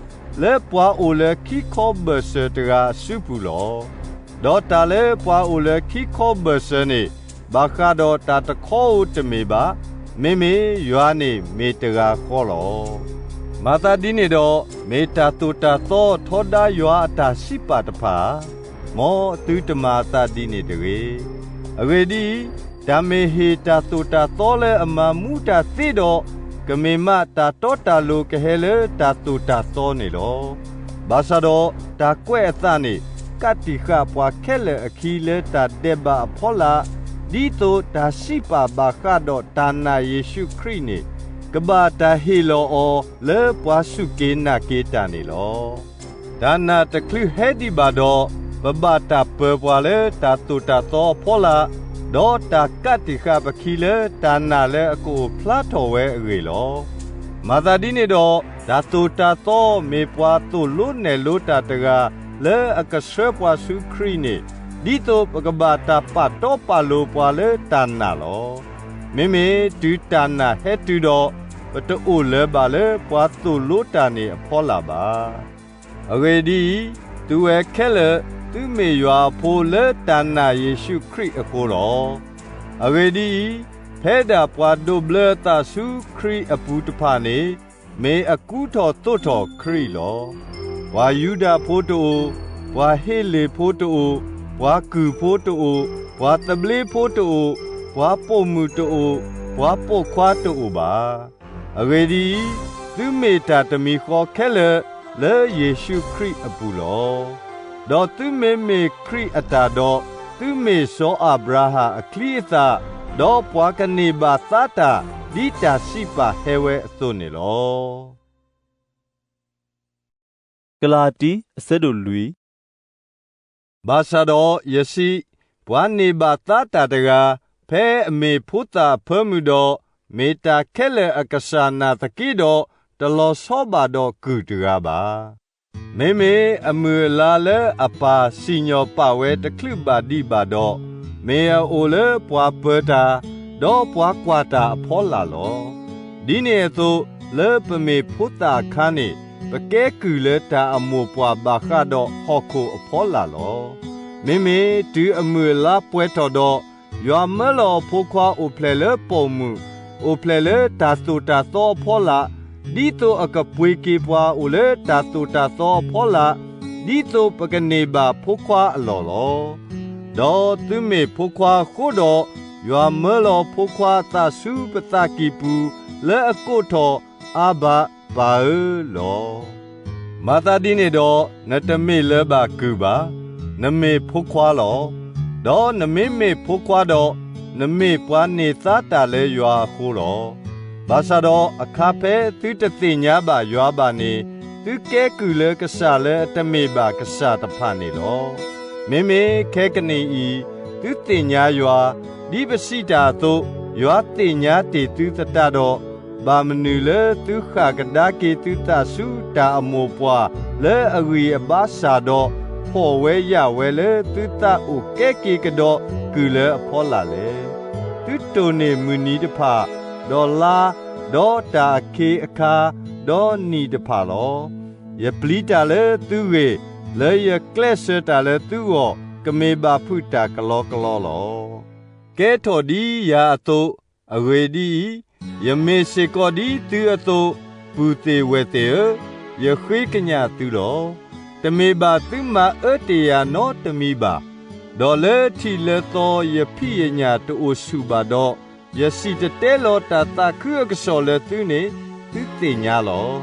လၢပှၤအိၣ်လၢခံခီဘၢၣ်စၢၤတဂၤအစုပူၤလီၤ. ဒီးတၢ်လၢပှၤအိၣ်လၢခံခီဘၢၣ်စၢၤန့ၣ်, ဘၣ်ဃးဒီးတၢ်တခီဧိၤတမ့ၢ်ဘၣ်, မ့မ့ၢ်ယွၤန့ၣ်မ့ၢ်တဂၤဃီလီၤ. မၤသးဒ်န့ၣ်ဒီး, မ့ၢ်တၢ်သိၣ်တၢ်သီထီဒါယွၤအတၢ်စံးပာ်တဖၣ်ဧါ. မ်သုတမၤအသးဒ်န့ၣ်တဂ့ၤ. အဂ့ၢ်ဒ်အံၤ, တၢ်မ့ၢ်ဟ့ၣ်တၢ်သိၣ်တၢ်သီလၢအမၤမူတၢ်သ့ဒီး, ကမ့ၢ်မးတၢ်တီတၢ်လိၤကဟဲလၢတၢ်သိၣ်တၢ်သီန့ၣ်လီၤ. ဘၣ်ဆၣ်ဒီးတၢ်ကွဲးအသးန့ၣ် ကးတံာ်ဃာ်ပှၤခဲလၢာ်အခံလၢတၢ်ဒဲးဘးအဖီလာ်, ဒ်သိးတၢ်စံးပာ်ဘၣ်ဃးဒီးတၢ်နာ်ယ့ၣ်ၡူးခရံာ်န့ၣ် ကဘၣ်တၢ်ဟ့ၣ်လီၤအီၤလၢပှၤစူၢ်က့ၤနာ်က့ၤတၢ်န့ၣ်လီၤ. တၢ်နာ်တချုးဟဲဒံးဘၣ်ဒီး, ပဘၣ်တၢ်ပၢၤပှၤလၢတၢ်သိၣ်တၢ်သီအဖီလာ်, ဒီးတၢ်ကးတံာ်ဃာ်ပခံလၢတၢ်နာ်လၢအကအိၣ်ဖျါထီၣ်ဝဲအဂ့ၢ်လီၤ. မၤသးဒ်န့ၣ်ဒီး, တၢ်သိၣ်တၢ်သီမ့ၢ်ပှၤသိၣ်လိနဲၣ်လိတၢ်တဂၤလၢအကဆှၢပှၤဆူခရံာ်န့ၣ်, ဒ်သိးပကဘၣ်တၢ်ပာ်တီပာ်လိၤပှၤလၢတၢ်နာ်လီၤ. မ့မ့ၢ်တုၤတၢ်နာ်ဟဲတုၤဒီး, ပတအိၣ်လၢၤဘၣ်လၢပှၤသိၣ်လိတၢ်န့ၣ်အဖီလာ်ဘၣ်. အဂ့ၢ်ဒ်အံၤ, သုဝဲခဲလၢာ်, သုမ့ၢ်ယွၤအဖိလၢတၢ်နာ်ယ့ၣ်ၡူးခရံာ်အဃိလီၤ. အဂ့ၢ်ဒ်အံၤ, ဖဲဒၣ်ပှၤဒိးဘျၢအသးဆူခရံာ်အပူၤတဖၣ်န့ၣ်, မ့ၢ်အကူထီၣ်သိးထီၣ်ခရံာ်လီၤ. ပှၤယူဒၤဖိတအိၣ်, ပှၤဟ့လ့ၣ်ဖိတအိၣ်, ပှၤကုၢ်ဖိတအိၣ်, ပှၤသဘျ့ဖိတအိၣ်, ပှၤပိာ်မုၣ်တအိၣ်, ပှၤပိာ်ခွါတအိၣ်ဘၣ်. အဂ့ၢ်ဒ်အံၤ, သုမ့ၢ်တၢ်တမံၤဃီခဲလၢာ်လၢယ့ၣ်ၡူးခရံာ်အပူၤလီၤ. ဒီးသုမ့မ့ၢ်ခရံာ်အတၢ်ဒီး, သုမ့ၢ်စီၤအၤဘြၤဟၣ်အချံအသၣ်, ဒီးပှၤကန့ၢ်ဘၣ်သါတၢ်ဒ်တၢ်စံးပာ်ဟဲဝဲအသိးန့ၣ်လီၤ. ကလၤတံ အဆၢဒိၣ်လွံၢ်. ဘၣ်ဆၣ်ဒီးယစံး, ပှၤန့ၢ်ဘၣ်သါတၢ်တဂၤ, ဖဲအမ့ၢ်ဖိသၣ်အဖၢမုၢ်ဒီး, မ့ၢ်တၢ်ခဲလၢာ်အကစၢ်နာ်သက့ဒီး, တလီၤဆီဘၣ်ဒီးကုၢ်တဂၤဘၣ်. မ့မ့ၢ်အမုၢ်အလါလၢအပၢ်စံၣ်ညီၣ်ပာ်ဝဲတချုးဘၣ်ဒံးဘၣ်ဒီး, မ့ၢ်အအိၣ်လၢပှၤပၢၤတၢ်, ဒီးပှၤကွၢ်တၢ်အဖီလာ်လီၤ. ဒ်န့ၣ်အသိး, လၢပမ့ၢ်ဖိသၣ်အခါန့ၣ်, ပကဲကုၢ်လၢတၢ်အမိၢ်ပှၢ်ဘၣ်ဃးဒီးဟီၣ်ခိၣ်အဖီလာ်လီၤ. မ့မ့ၢ်တုၤအမုၢ်အလါပှဲၤထီၣ်ဒီး, ယွၤမၢလီၤအဖိခွါအိၣ်ဖျဲၣ်လၢပိာ်မုၣ်, အိၣ်ဖျဲၣ်လၢတၢ်သိၣ်တၢ်သီအဖီလာ်, ဒ်သိးအကပှ့ၤက့ၤပှၤအိၣ်လၢတၢ်သိၣ်တၢ်သီအဖီလာ်, ဒ်သိးပကန့ၢ်ဘၣ်ဖိခွါအလီၢ်လီၤ. ဒီးသုမ့ၢ်ဖိခွါအဃိဒီး, ယွၤမၢလီၤဖိခွါအသးဆူပသးကံၢ်ပူၤ, လၢအကိးထီၣ် အၤဘၤ, ပၢ်ဧၢ, လီၤ. မၤသးဒ်န့ၣ်ဒီး, နတမ့ၢ်လၢၤဘၣ်ကုၢ်ဘၣ်, နမ့ၢ်ဖိခွါလီၤ. ဒီးနမ့မ့ၢ်ဖိခွါဒီး, နမ့ၢ်ပှၤန့ၢ်သါတၢ်လၢယွၤအဃိလီၤ. ဘၣ်ဆၣ်ဒီးအခါဖဲသုတသ့ၣ်ညါဘၣ်ယွၤဘၣ်န့ၣ်, သုကဲကုၢ်လၢကစၢ်လၢအတမ့ၢ်ဘၣ်ကစၢ်တဖၣ်န့ၣ်လီၤ. မ့မ့ၢ်ခဲကနံၣ်အံၤ, သုသ့ၣ်ညါယွၤ, ဒ်ပစံးတၢ်အသိး, ယွၤသ့ၣ်ညါတ့ၢ်သုသတးဒီး, ဘၣ်မနုၤလၢသုဃၣ်ကဒါက့ၤသုသးဆူတၢ်အမိၢ်ပှၢ်လၢအဂံၢ်အဘါစၢ်ဒီး, ဖီၣ်ဝဲယာ်ဝဲလၢသုသးအိၣ်ကဲက့ၤကဒီးကုၢ်လၢအဖီလာ်လဲၣ်. သုတိၢ်န့ၢ်မုၢ်နံၤတဖၣ်, ဒီးလါ, ဒီးတၢ်အခ့အခါ, ဒီးနံၣ်တဖၣ်လီၤ. ယပျံၤတၢ်လၢသုဂ့ၢ်, လၢယကျဲးစၢးတၢ်လၢသုဂီၢ်, ကမ့ၢ်ဘၣ်ဖုးတၢ်ကလီကလီလီၤ. ကဲထီၣ်ဒ်ယၤအသိး, အဂ့ၢ်ဒ်အံၤ, ယမ့ၢ်စ့ၢ်ကီးဒ်သုအသိး, ပုၢ်သ့ၣ်ဝဲၢ်သ့ၣ်ဧၢ, ယဃ့ကညးသုလီၤ. တမ့ၢ်ဘၣ်သုမၤအၢတ့ၢ်ယၤနီတမံၤဘၣ်. ဒီးလၢထံးလၢသီယဖံးယညၣ်တအိၣ်ဆူၣ်ဘၣ်ဒီး, ယစံၣ်တဲၤတဲလီၤတၢ်သးခုအကစီၣ်လၢသုန့ၣ်, သုသ့ၣ်ညါလီၤ.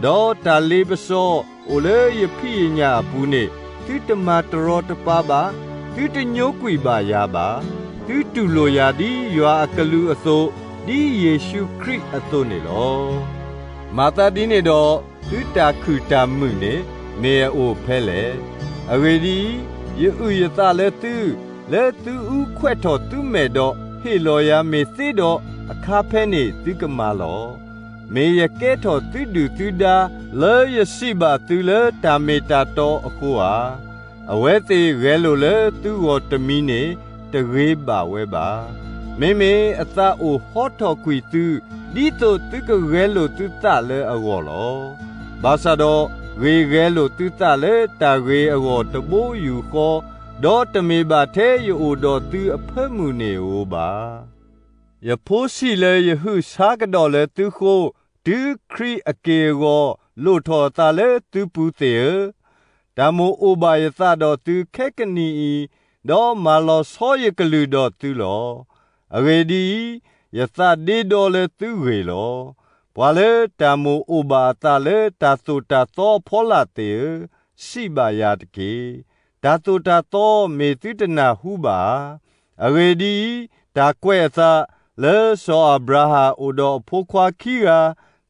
ဒီးတၢ်လ့ပစီအိၣ်လၢယဖံးယညၣ်အပူၤန့ၣ်, သုတမၤတရီတပါဘၣ်, သုတညိကွံာ်ဘၣ်ယၤဘၣ်. သုတူၢ်လိာ်ယၤဒ်ယွၤအကလူးအသိး, ဒ်ယ့ၣ်ၡူးခရံာ်အသိးန့ၣ်လီၤ. မၤသးဒ်န့ၣ်ဒီး, သုတၢ်ခုၣ်တၢ်မုာ်န့ၣ်, မ့ၢ်အအိၣ်ဖဲလဲၣ်. အဂ့ၢ်ဒ်အံၤ, ယအုၣ်ယသးလၢသု, လၢသုအူခွဲးထီၣ်သုမဲာ်ဒီးဟ့ၣ်လီၤယၤမ့ၢ်သ့ဒီး, အခါဖဲန့ၣ်သုကမၤလီၤ. မ့ၢ်ယကဲထီၣ်သုဒုၣ်သုဒါလၢယစံးဘၣ်သုလၢတၢ်မ့ၢ်တၢ်တီအဃိဧါ. အဝဲသ့ၣ်ဂဲၤလိာ်လၢသုဂီၢ်တမံၤန့ၣ်, တဂ့ၤဘၣ်ဝဲဘၣ်. မ့မ့ၢ်အသးအိၣ်ဟီထီၣ်ကွံာ်သု, ဒ်သိးသုကဂဲၤလိာ်သုသးလၢအဂီၢ်လီၤ. ဘၣ်ဆၣ်ဒီးဂ့ၤဂဲၤလိာ်သုသးလၢတၢ်ဂ့ၤအဂီၢ်တဘိယူၢ်ဃီ, ဒီးတမ့ၢ်ဘၣ်ထဲယအိၣ်ဒီးသုအဖၢမုၢ်န့ၣ်ဧိၤဘၣ်. ယဖိဆံးလၢယဟုးဆါကဒီးလၢသုဃိ, တုၤခရံာ်အက့ၢ်အဂီၤလိၣ်ထီၣ်အသးလၢသုပူၤသ့ၣ်ဧၢ, တၢ်မိၣ်အိၣ်ဘၣ်ယသးဒီးသုခဲကနံၣ်အံၤ, ဒီးမၤလီၤဆီယကလုၢ်ဒီးသုလီၤ. အဂ့ၢ်ဒ်အံၤ, ယသးဒ့ဒီလၢသုဂ့ၢ်လီၤ. ပှၤလၢတၢ်မိၣ်အိၣ်ဘၣ်အသးလၢတၢ်သိၣ်တၢ်သီအဖီလာ်သ့ၣ်ဧၢ, စံးဘၣ်ယၤတက့ၢ်. တၢ်သိၣ်တၢ်သီမ့ၢ်သုတနၢ်ဟူဘၣ်ဧါ. အဂ့ၢ်ဒ်အံၤ, တၢ်ကွဲးအသး, လၢစီၤအၤဘြၤဟၣ်အိၣ်ဒီးအဖိခွါခံဂၤ,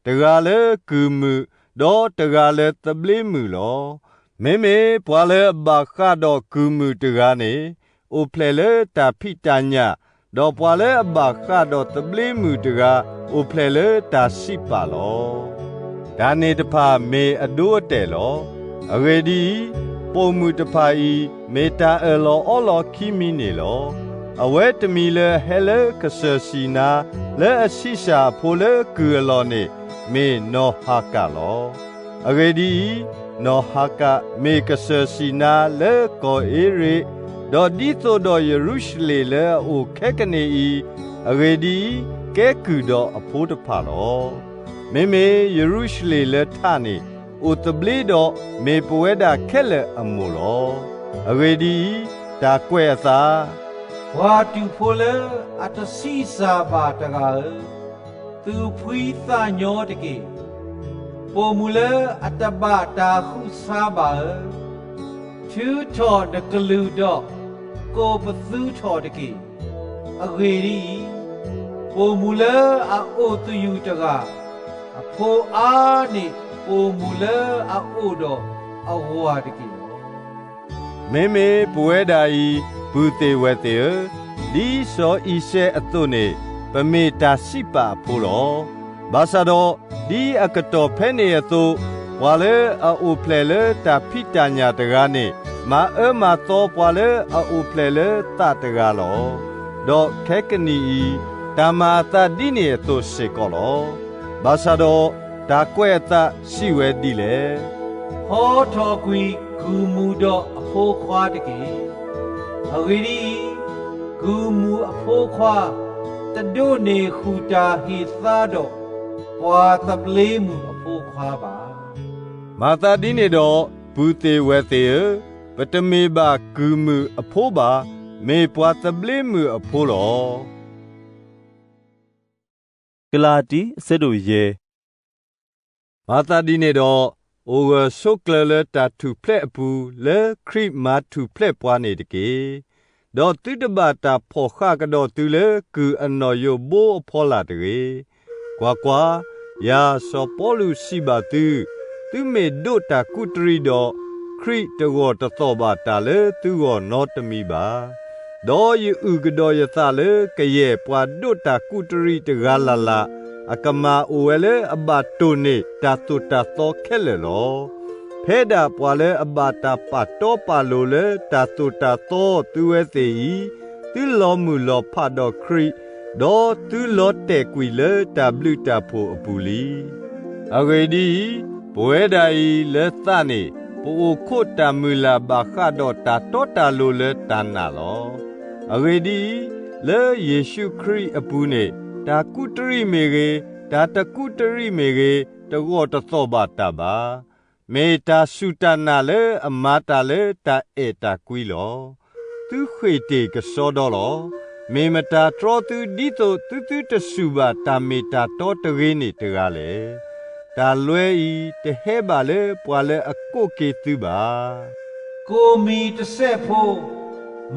တဂၤလၢကုၢ်မုၢ်, ဒီးတဂၤလၢသဘျ့မုၢ်လီၤ. မ့မ့ၢ်ပှၤလၢအဘၣ်ဃးဒီးကုၢ်မုၢ်တဂၤန့ၣ်, အိၣ်ဖျဲၣ်လၢတၢ်ဖံးတၢ်ညၣ်, ဒီးပှၤလၢအဘၣ်ဃးဒီးသဘျ့မုၢ်တဂၤ, အိၣ်ဖျဲၣ်လၢတၢ်စံးပာ်လီၤ. တၢ်န့ၣ်တဖၣ်မ့ၢ်အဒိအတဲာ်လီၤ. အဂ့ၢ်ဒ်အံၤ, ပိာ်မုၣ်တဖၣ်အံၤ မ့ၢ်တၢ်အၢၣ်လီၤအီလီၤခံမံၤန့ၣ်လီၤ. အဝဲတမံၤလၢအဟဲလၢကစၢၢ်စံၣ်နါ လၢအဆံးစၢ်အဖိလၢကုၢ်အလီၢ်န့ၣ် မ့ၢ်နီၢ်ဟၤကၣ်လီၤ. အဂ့ၢ်ဒ်အံၤ, နီၢ်ဟၤကၣ်မ့ၢ်ကစၢၢ်စံၣ်နါလၢကီၢ်အ့ရ့း, ဒီးဒ်သိးဒီးယရူၤၡလ့ၣ်လၢအအိၣ်ခဲကနံၣ်အံၤ, အဂ့ၢ်ဒ်အံၤ, ကဲကုၢ်ဒီးအဖိတဖၣ်လီၤ. မ့မ့ၢ်ယရူၤၡလ့ၣ်လၢထးန့ၣ် အိၣ်သဘျ့ဒီးမ့ၢ်ပဝဲဒၣ်ခဲလၢာ်အမိၢ်လီၤ. အဂ့ၢ်ဒ်အံၤ, တၢ်ကွဲးအသး, ပှၤတူာ်ဖိလၢအတဆံးစၢ်ဘၣ်တဂၤဧၢ, သူၣ်ဖှံသးညီတက့ၢ်. ပိာ်မုၣ်လၢအတဘၣ်တၢ်ဃုစါဘၣ်ဧၢ, ထုးထီၣ်နကလုၢ်ဒီး ကိးပသူထီၣ်တက့ၢ်. အဂ့ၢ်ဒ်အံၤ, ပိာ်မုၣ်လၢအအိၣ်သယုၢ်တဂၤ, အဖိအါန့ၢ် ပိာ်မုၣ်လၢအအိၣ်ဒီးအဝၤတက့ၢ်လီၤ. မ့မ့ၢ်ပဝဲဒၣ်အံၤ, ပုၢ်သ့ၣ်ဝဲၢ်သ့ၣ်ဧၢ, ဒ်စီၤအံၤစဲးအသိးန့ၣ်, ပမ့ၢ်တၢ်စံးပာ်အဖိလီၤ. ဘၣ်ဆၣ်ဒီး, ဒ်အကတီၢ်ဖဲန့ၣ်အသိး, ပှၤလၢအအိၣ်ဖျဲၣ်လၢတၢ်ဖံးတၢ်ညၣ်တဂၤန့ၣ်, မၤအၢမၤသီပှၤလၢအအိၣ်ဖျဲၣ်လၢသးတဂၤလီၤ. ဒီးခဲကနံၣ်အံၤ, တၢ်မၤအသးဒ်န့ၣ်အသိးစ့ၢ်ကီးလီၤ. ဘၣ်ဆၣ်ဒီး, တၢ်ကွဲးအသးစံးဝဲဒ်လဲၣ်. ဖီထီၣ်ကွံာ်ကုၢ်မုၢ်ဒီးအဖိခွါတက့ၢ်. အဂ့ၢ်ဒ်အံၤ, ကုၢ်မုၢ်အဖိခွါ တဒိးန့ၢ်ဃုာ်တၢ်ဟ့ၣ်သါဒီး ပှၤသဘျ့မုၢ်အဖိခွါဘၣ်. မၤသးဒ်န့ၣ်ဒီး, ပုၢ်သ့ၣ်ဝဲၢ်သ့ၣ်ဧၢ, ပတမ့ၢ်ဘၣ်ကုၢ်မုၢ်အဖိဘၣ်, မ့ၢ်ပှၤသဘျ့မုၢ်အဖိလီၤ. ကလၤတံ အဆၢဒိၣ်ယဲၢ်. မၤသးဒ်န့ၣ်ဒီး, အိၣ်ဂၢၢ်ဆိးကျၢၤလၢတၢ်ထူၣ်ဖျဲးအပူၤ လၢခရံာ်မၤထူၣ်ဖျဲးပှၤန့ၣ်တက့ၢ်. ဒီးသုတဘၣ်တၢ်ဖီၣ်ဃာ်ကဒီးသုလၢကုၢ်အနီၣ်ယိးဘိအဖီလာ်တဂ့ၤ. ကွၢ်ကွၢ်, ယၤစီၤပီလူးစံးဘၣ်သု, သုမ့ၢ်ဒိးတၢ်ကူးတရံးဒီး, ခရံာ်တဂီၢ်တသီၣ်ဘၣ်တၢ်လၢသုဂီၢ်နီတမံၤဘၣ်. ဒီးယအုၣ်ကဒီးယသးလၢကယဲၢ်ပှၤဒိးတၢ်ကူးတရံးတဂၤလၢ်လၢ်, အကမၤအိၣ်ဝဲလၢအဘၣ်တိၢ်န့ၢ်တၢ်သိၣ်တၢ်သီခဲလၢာ်လီၤ. ဖဲဒၣ်ပှၤလၢအဘၣ်တၢ်ပာ်တီပာ်လိၤလၢတၢ်သိၣ်တၢ်သီသုဝဲသ့ၣ်အံၤ, သုလီၤမုၢ်လီၤဖးဒီးခရံာ်, ဒီးသုလီၤတဲာ်ကွံာ်လၢတၢ်ဘျုးတၢ်ဖှိၣ်အပူၤလံ. အဂ့ၢ်ဒ်အံၤ, ပဝဲဒၣ်အံၤလၢသးန့ၣ်, ပအိၣ်ခိးတၢ်မုၢ်လၢ်ဘၣ်ဃးဒီးတၢ်တီတၢ်လိၤလၢတၢ်နာ်လီၤ. အဂ့ၢ်ဒ်အံၤ, လၢယ့ၣ်ၡူးခရံာ်အပူၤန့ၣ်, တၢ်ကူးတရံးမ့ၢ်ဂ့ၤ, တၢ်တကူးတရံးမ့ၢ်ဂ့ၤ, တဂီၢ်တသီၣ်ဘၣ်တၢ်ဘၣ်. မ့ၢ်တၢ်စူၢ်တၢ်နာ်လၢအမၤတၢ်လၢတၢ်အဲၣ်တၢ်ကွံလီၤ. သုဃ့ၢ်တ့ၢ်ကစီဒီလီၤ. မ့ၢ်မတၤတြီသုဒ်သိးသုသုတစူၢ်ဘၣ်တၢ်မ့ၢ်တၢ်တီတဂ့ၤန့ၣ်တဂၤလဲၣ်. တၢ်လွဲအံၤတဟဲဘၣ်လၢပှၤလၢအကိးက့ၤသုဘၣ်. ကိၣ်မံၤတစဲးဖိ,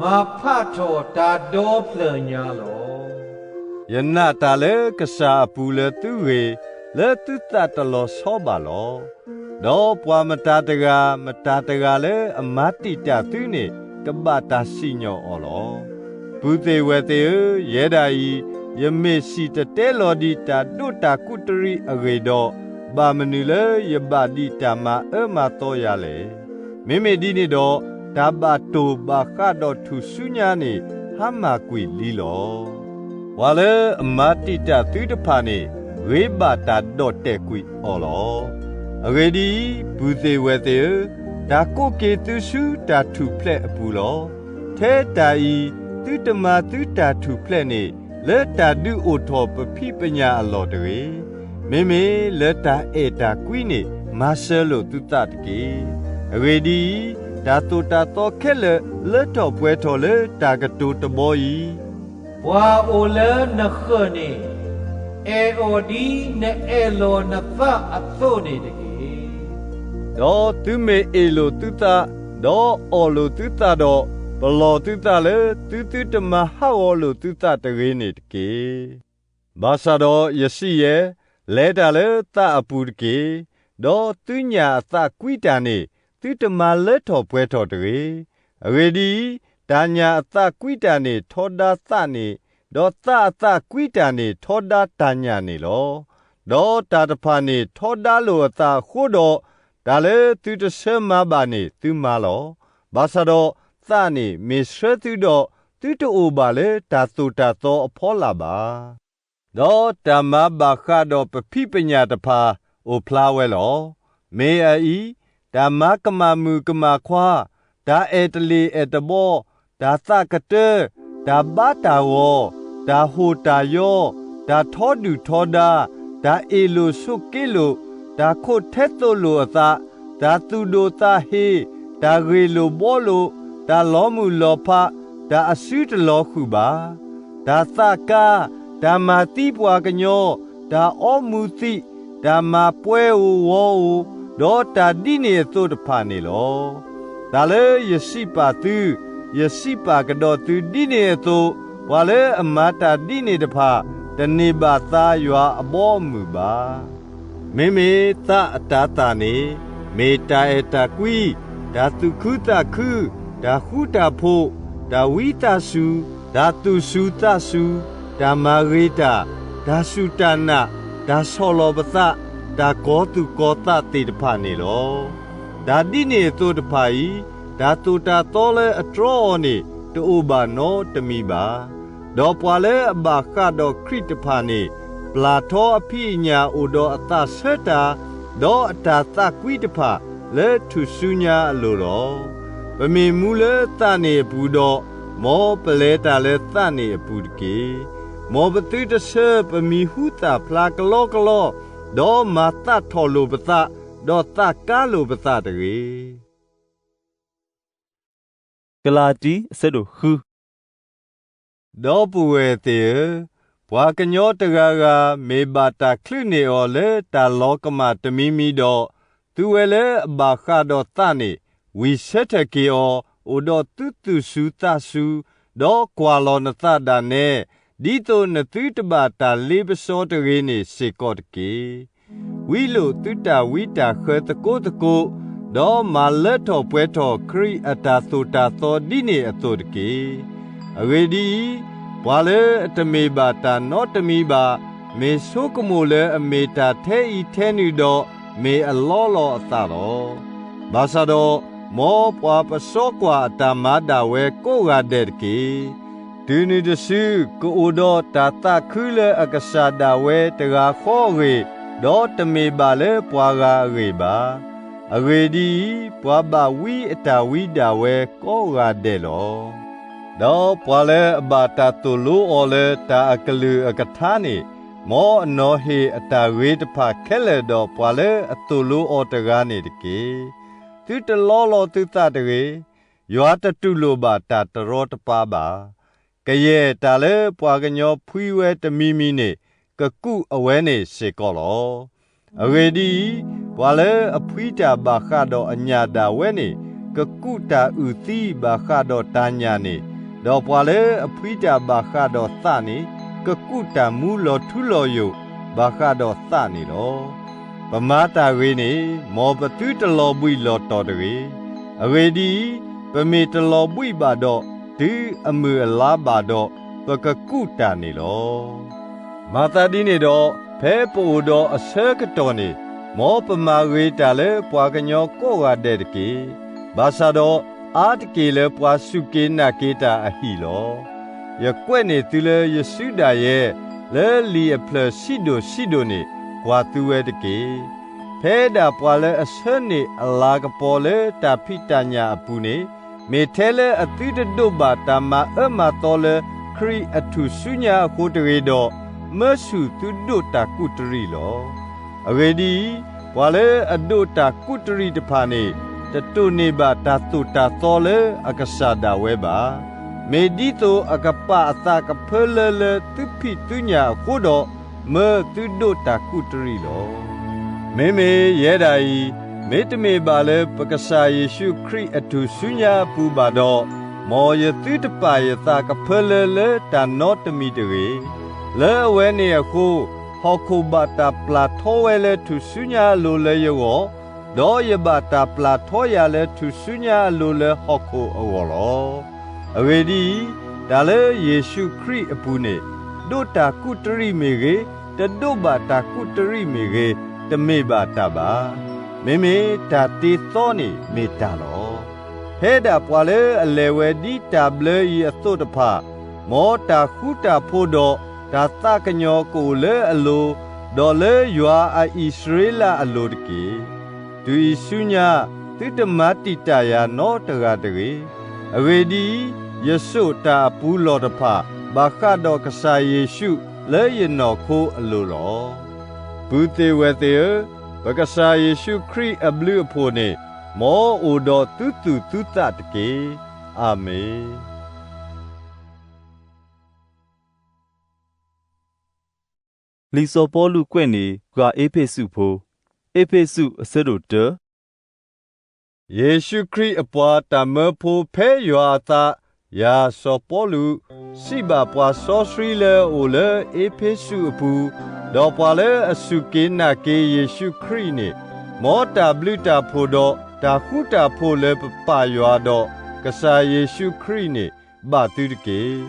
မၤဖးထီၣ်တၢ်ဒီဖျၢၣ်ညါလီၤ. ယနာ်တၢ်လၢကစၢ်အပူၤလၢသုဂ့ၢ်, လၢသုသးတလီၤဆီဘၣ်လီၤ. ဒီးပှၤမတၤတဂၤမတၤတဂၤလၢအမၤတံာ်တာ်သုန့ၣ်, ကဘၣ်တၢ်စံၣ်ညီၣ်အီၤလီၤ. ပုၢ်သ့ၣ်ဝဲၢ်သ့ၣ်ဧၢ, ယဲဒၣ်အံၤ, ယမ့ၢ်စံၣ်တဲၤတဲလီၤဒံးတၢ်ဒိးတၢ်ကူးတရံးအဂ့ၢ်ဒီး, ဘၣ်မနုၤလၢယဘၣ်ဒံးတၢ်မၤအၢမၤသီယၤလဲၣ်. မ့မ့ၢ်ဒ်န့ၣ်ဒီး, တၢ်ဘၣ်တိၢ်ဘၣ်ဃးဒီးထူၣ်စုညါန့ၣ်, ဟါမၢ်ကွံာ်လံလီၤ. ပှၤလၢအမၤတံာ်တာ်သုတဖၣ်န့ၣ်, ဂ့ၤဘၣ်တၢ်ဒီၣ်တဲာ်ကွံာ်အီၤလီၤ. အဂ့ၢ်ဒ်အံၤ, ပုၢ်သ့ၣ်ဝဲၢ်သ့ၣ်ဧၢ, တၢ်ကိးက့ၤသုဆူတၢ်ထူၣ်ဖျဲးအပူၤလီၤ. ထဲတၢ်အံၤ, သုတမၤသုတၢ်ထူၣ်ဖျဲးန့ၣ်, လၢတၢ်ဒုးအိၣ်ထီၣ်ပဖံးပညၣ်အလီၢ်တဂ့ၤ. မ့မ့ၢ်လၢတၢ်အဲၣ်တၢ်ကွံန့ၣ်, မၤစၢၤလိာ်သုသးတက့ၢ်. အဂ့ၢ်ဒ်အံၤ, တၢ်သိၣ်တၢ်သီခဲလၢာ်လၢထီၣ်ပှဲၤထီၣ်လၢတၢ်ကတိၤတဘီအံၤ, ပှၤအိၣ်လၢနဃၢၤန့ၣ် အဲၣ်အီၤဒ်နအဲၣ်လီၤနသးအသိးန့ၣ်တက့ၢ်. ဒီးသုမ့ၢ်အ့ၣ်လိာ်သုသး, ဒီးအီၣ်လိာ်သုသးဒီး, ပလီၢ်သုသးလၢသုသုတမၤဟးဂီၤလိာ်သုသးတဂ့ၤန့ၣ်တက့ၢ်. ဘၣ်ဆၣ်ဒီးယစံးယဲ, လဲၤတၢ်လၢသးအပူၤတက့ၢ်. ဒီးသုညၣ်အသးကွံတၢ်န့ၣ် သုတမၤလၢထီၣ်ပှဲၤထီၣ်တဂ့ၤ. အဂ့ၢ်ဒ်အံၤ, တၢ်ညၣ်အသးကွံတၢ်န့ၣ်ထီဒါသးန့ၣ်, ဒီးသးအသးကွံတၢ်န့ၣ်ထီဒါတၢ်ညၣ်န့ၣ်လီၤ. ဒီးတၢ်တဖၣ်န့ၣ်ထီဒါလိာ်အသးအဃိဒီး, တၢ်လၢသုတဆၢမၤဘၣ်န့ၣ်သုမၤလီၤ. ဘၣ်ဆၣ်ဒီးသးန့ၣ်မ့ၢ်ဆှၢသုဒီး, သုတအိၣ်ဘၣ်လၢတၢ်သိၣ်တၢ်သီအဖီလာ်ဘၣ်. ဒီးတၢ်မၤဘၣ်ဃးဒီးပဖံးပညၣ်တဖၣ်အိၣ်ဖျါဝဲလီၤ. မ့ၢ်အအံၤ, တၢ်မၤကမၣ်မုၣ်ကမၣ်ခွါ, တၢ်အဲၣ်တလ့ၢ်အဲၣ်တဘီ, တၢ်သးကတၢ, တၢ်ဘါတၢ်ဂီၤ, တၢ်ဟိၣ်တၢ်ယီ, တၢ်ထီဒုၣ်ထီဒါ, တၢ်အ့ၣ်လိာ်ဆိးက့လိာ်, တၢ်ခိးထဲသိးလိာ်အသး, တၢ်သူၣ်ဒိၣ်သးဟ့, တၢ်ဂ့ၢ်လိာ်ဘှီလိာ်, တၢ်လီၤမုၢ်လီၤဖး, တၢ်အစုတလီၤဃုာ်ဘၣ်. တၢ်သးကါ, တၢ်မၤသံပှၤကညီ, တၢ်အီမူၤသံး, တၢ်မၤပှဲၤဧိၤဝီဧိၤ, ဒီးတၢ်ဒ်န့ၣ်အသိးတဖၣ်န့ၣ်လီၤ. တၢ်လၢယစံးပာ်သု, ယစံးပာ်ကဒီးသုဒ်န့ၣ်အသိး, ပှၤလၢအမၤတၢ်ဒ်န့ၣ်တဖၣ် တန့ၢ်ဘၣ်သါယွၤအဘီအမုၢ်ဘၣ်. မ့မ့ၢ်သးအတၤသၣ်န့ၣ်, မ့ၢ်တၢ်အဲၣ်တၢ်ကွံ, တၢ်သူၣ်ခုသးခု, တၢ်ဃူတၢ်ဖိး, တၢ်ဝံသးစူၤ, တၢ်သူၣ်စူၤသးစူၤ, တၢ်မၤဂ့ၤတၢ်, တၢ်စူၢ်တၢ်နာ်, တၢ်ဆီၣ်လီၤပသး, တၢ်ကီၤသူၣ်ကီၤသးသ့ၣ်တဖၣ်န့ၣ်လီၤ. တၢ်ဒ်န့ၣ်အသိးတဖၣ်အံၤ, တၢ်သိၣ်တၢ်သီလၢအတြီအီၤန့ၣ် တအိၣ်ဘၣ်နီတမံၤဘၣ်. ဒီးပှၤလၢအဘၣ်ဃးဒီးခရံာ်တဖၣ်န့ၣ်, ပျၢ်ထီအဖံးအညၣ်အိၣ်ဒီးအသးဆၢတၢ်, ဒီးအတၢ်သးကွံတဖၣ်လၢထူၣ်စုညါအလိၤလီၤ. ပမ့ၢ်မူလၢသးန့ၣ်အပူၤဒီး, မ်ပလဲၤတၢ်လၢသးန့ၣ်အပူၤတက့ၢ်. မ်ပသုတဆၢပမံၤဟူသၣ်ဖျါကလီကလီ, ဒီးမၤသးထီၣ်လိာ်ပသး, ဒီးသးကါလိာ်ပသးတဂ့ၤ. ကလၤတံ အဆၢဒိၣ်ဃု. ဒီပုၢ်ဝဲၢ်သ့ၣ်ဧၢ, ပှၤကညီတဂၤဂၤ မ့ၢ်ဘၣ်တၢ်ချုးန့ၢ်အီၤလၢတၢ်လီၤကမၣ်တမံၤမံၤဒီး, သုဝဲလၢအဘၣ်ဃးဒီးသးန့ၣ်, ဝံၢ်ဆၢထၢၣ်က့ၤအီၤ, အိၣ်ဒီးသုသူၣ်စူၤသးစူၤ, ဒီးကွၢ်လီၤနသးဒၣ်နဲ, ဒ်သိးနသုတဘၣ်တၢ်လ့ပစီတဂ့ၤန့ၣ်စ့ၢ်ကီးတက့ၢ်. ဝံလိာ်သုတၢ်ဝံတၢ်ဃၢသကိးသကိး, ဒီးမၤလၢထီၣ်ပှဲၤထီၣ်ခရံာ်အတၢ်သိၣ်တၢ်သီဒ်န့ၣ်အသိးတက့ၢ်. အဂ့ၢ်ဒ်အံၤ, ပှၤလၢအတမ့ၢ်ဘၣ်တၢ်နီတမံၤဘၣ်, မ့ၢ်ဆိကမိၣ်လၢအမ့ၢ်တၢ်ထဲအံၤထဲနုာ်ဒီး, မ့ၢ်အလီလီၤအသးလီၤ. ဘၣ်ဆၣ်ဒီး, မ်ပှၤပစီကွၢ်အတၢ်မၤဒၣ်ဝဲကိးဂၤဒဲးတက့ၢ်. တုၤနုၤတစု, ကအိၣ်ဒီးတၢ်သးခုလၢအကစၢ်ဒၣ်ဝဲတဂၤဃီအဂ့ၢ်, ဒီးတမ့ၢ်ဘၣ်လၢပှၤဂၤအဂ့ၢ်ဘၣ်. အဂ့ၢ်ဒ်အံၤ, ပှၤဘၣ်ဝံအတၢ်ဝံဒၣ်ဝဲကိးဂၤဒဲးလီၤ. ဒီးပှၤလၢအဘၣ်တၢ်သိၣ်လိအီၤလၢတၢ်အကလုၢ်အကထါန့ၣ်, မ်အနီၢ်ဟ့ၣ်အတၢ်ဂ့ၤတဖၣ်ခဲလၢာ်ဒီးပှၤလၢအသိၣ်လိအီၤတဂၤန့ၣ်တက့ၢ်. သုတလီလီၤသုသးတဂ့ၤ. ယွၤတတူၢ်လိာ်ဘၣ်တၢ်တရီတပါဘၣ်. ကယဲၢ်တၢ်လၢပှၤကညီဖှံဝဲတမံၤမံၤန့ၣ်, ကကူးအဝဲန့ၣ်စ့ၢ်ကီးလီၤ. အဂ့ၢ်ဒ်အံၤ, ပှၤလၢအဖှံတၢ်ဘၣ်ဃးဒီးအညၣ်ဒၣ်ဝဲန့ၣ်, ကကူးတၢ်အုၣ်သံဘၣ်ဃးဒီးတၢ်ညၣ်န့ၣ်, ဒီးပှၤလၢအဖှံတၢ်ဘၣ်ဃးဒီးသးန့ၣ်, ကကူးတၢ်မူလီၤထူလီၤယိာ်ဘၣ်ဃးဒီးသးန့ၣ်လီၤ. ပမၤတၢ်ဂ့ၤန့ၣ်, မ်ပသုတလီၤဘှံးလီၤတီၤတဂ့ၤ. အဂ့ၢ်ဒ်အံၤ, ပမ့ၢ်တလီၤဘှံးဘၣ်ဒီး, တုၤအမုၢ်အလါဘၣ်ဒီး, ပကကူးတၢ်န့ၣ်လီၤ. မၤသးဒ်န့ၣ်ဒီး, ဖဲပအိၣ်ဒီးအဆၢကတီၢ်န့ၣ်, မ်ပမၤဂ့ၤတၢ်လၢပှၤကညီကိးဂၤဒဲးတက့ၢ်. ဘၣ်ဆၣ်ဒီး, အါတက့ၢ်လၢပှၤစူၢ်က့ၤနာ်က့ၤတၢ်အဟံၣ်လီၤ. ယကွဲးန့ၢ်သုလၢယစုဒၣ်ယဲ, လၢလံာ်အဖျၢၣ်ဆံးဒိၣ်ဆံးဒိၣ်န့ၣ်, ကွၢ်သုဝဲတက့ၢ်. ဖဲဒၣ်ပှၤလၢအဆၢန့ၢ်အလၤကပီၤလၢတၢ်ဖံးတၢ်ညၣ်အပူၤန့ၣ်, မ့ၢ်ထဲလၢအသုတဒိးဘၣ်တၢ်မၤအၢမၤသီလၢခရံာ်အထူၣ်စုညါအဃိတဂ့ၤဒီး, မၢဆူၣ်သုဒိးတၢ်ကူးတရံးလီၤ. အဂ့ၢ်ဒ်အံၤ, ပှၤလၢအဒိးတၢ်ကူးတရံးတဖၣ်န့ၣ်, တတိၢ်န့ၢ်ဘၣ်တၢ်သိၣ်တၢ်သီလၢအကစၢ်ဒၣ်ဝဲဘၣ်. မ့ၢ်ဒ်သိးအကပာ်အသးကဖၢလၢလၢသုဖံးသုညၣ်အဃိဒီး, မၢသုဒိးတၢ်ကူၣ်တရံးလီၤ. မ့မ့ၢ်ယဲဒၣ်အံၤ, မ့တမ့ၢ်ဘၣ်လၢပကစၢ်ယ့ၣ်ၡူးခရံာ်အထူၣ်စုညါအပူၤဘၣ်ဒီး, မ်ယသုတပာ်ယသးကဖၢလၢလၢတၢ်နီတမံၤတဂ့ၤ. လၢအဝဲန့ၣ်အဃိ, ဟီၣ်ခိၣ်ဘၣ်တၢ်ပျၢ်ထီဝဲလၢထူၣ်စုညါအလိၤလၢယဂီၢ်, ဒီးယဘၣ်တၢ်ပျၢ်ထီယၤလၢထူၣ်စုညါအလိၤလၢဟီၣ်ခိၣ်အဂီၢ်လီၤ. အဂ့ၢ်ဒ်အံၤ, တၢ်လၢယ့ၣ်ၡူးခရံာ်အပူၤန့ၣ်, ဒိးတၢ်ကူၣ်တရံးမ့ၢ်ဂ့ၤ, တဒိးဘၣ်တၢ်ကူၣ်တရံးမ့ၢ်ဂ့ၤ, တမ့ၢ်ဘၣ်တၢ်ဘၣ်. မ့မ့ၢ်တၢ်တ့သီန့ၣ်မ့ၢ်တၢ်လီၤ. ဖဲဒၣ်ပှၤလၢအလဲၤဝဲဒ်တၢ်ဘျၢအံၤအသိးတဖၣ်, မ်တၢ်ဃူတၢ်ဖိးဒီးတၢ်သးကညီၤကအိၣ်လၢအလိၤ, ဒီးလၢယွၤအအံၣ်စရ့လးအလိၤတက့ၢ်. တုၤအံၤဆူညါ, သုတမၤတံာ်တာ်ယၤနီတဂၤတဂ့ၤ. အဂ့ၢ်ဒ်အံၤ, ယစိာ်တၢ်အပူၤလီၢ်တဖၣ် ဘၣ်ဃးဒီးကစၢ်ယ့ၣ်ၡူးလၢယနီၢ်ခိအလိၤလီၤ. ပုၢ်သ့ၣ်ဝဲၢ်သ့ၣ်ဧၢ, ပကစၢ်ယ့ၣ်ၡူးခရံာ်အဘျုးအဖှိၣ်န့ၣ်, မ်အအိၣ်ဒီးသုသူၣ်သုသးတက့ၢ်. အၤမ့ၣ်. လံာ်စီၤပီလူးကွဲးန့ၢ်ပှၤအ့းဖ့းစူးဖိ, အ့းဖ့းစူးအဆၢဒိၣ်တၢ. ယ့ၣ်ၡူးခရံာ်အပှၤတၢ်မၢဖိဖဲယွၤအသး, ယၤစီၤပီလူး, စံးဘၣ်ပှၤစီဆှံလၢအအိၣ်လၢအ့းဖ့းစူးအပူၤ, ဒီးပှၤလၢအစူၢ်က့ၤနာ်က့ၤယ့ၣ်ၡူးခရံာ်န့ၣ်, မ်တၢ်ဘျုးတၢ်ဖှိၣ်ဒီးတၢ်ဃူတၢ်ဖိးလၢပပၢ်ယွၤဒီးကစၢ်ယ့ၣ်ၡူးခရံာ်န့ၣ် ဘၣ်သုတက့ၢ်.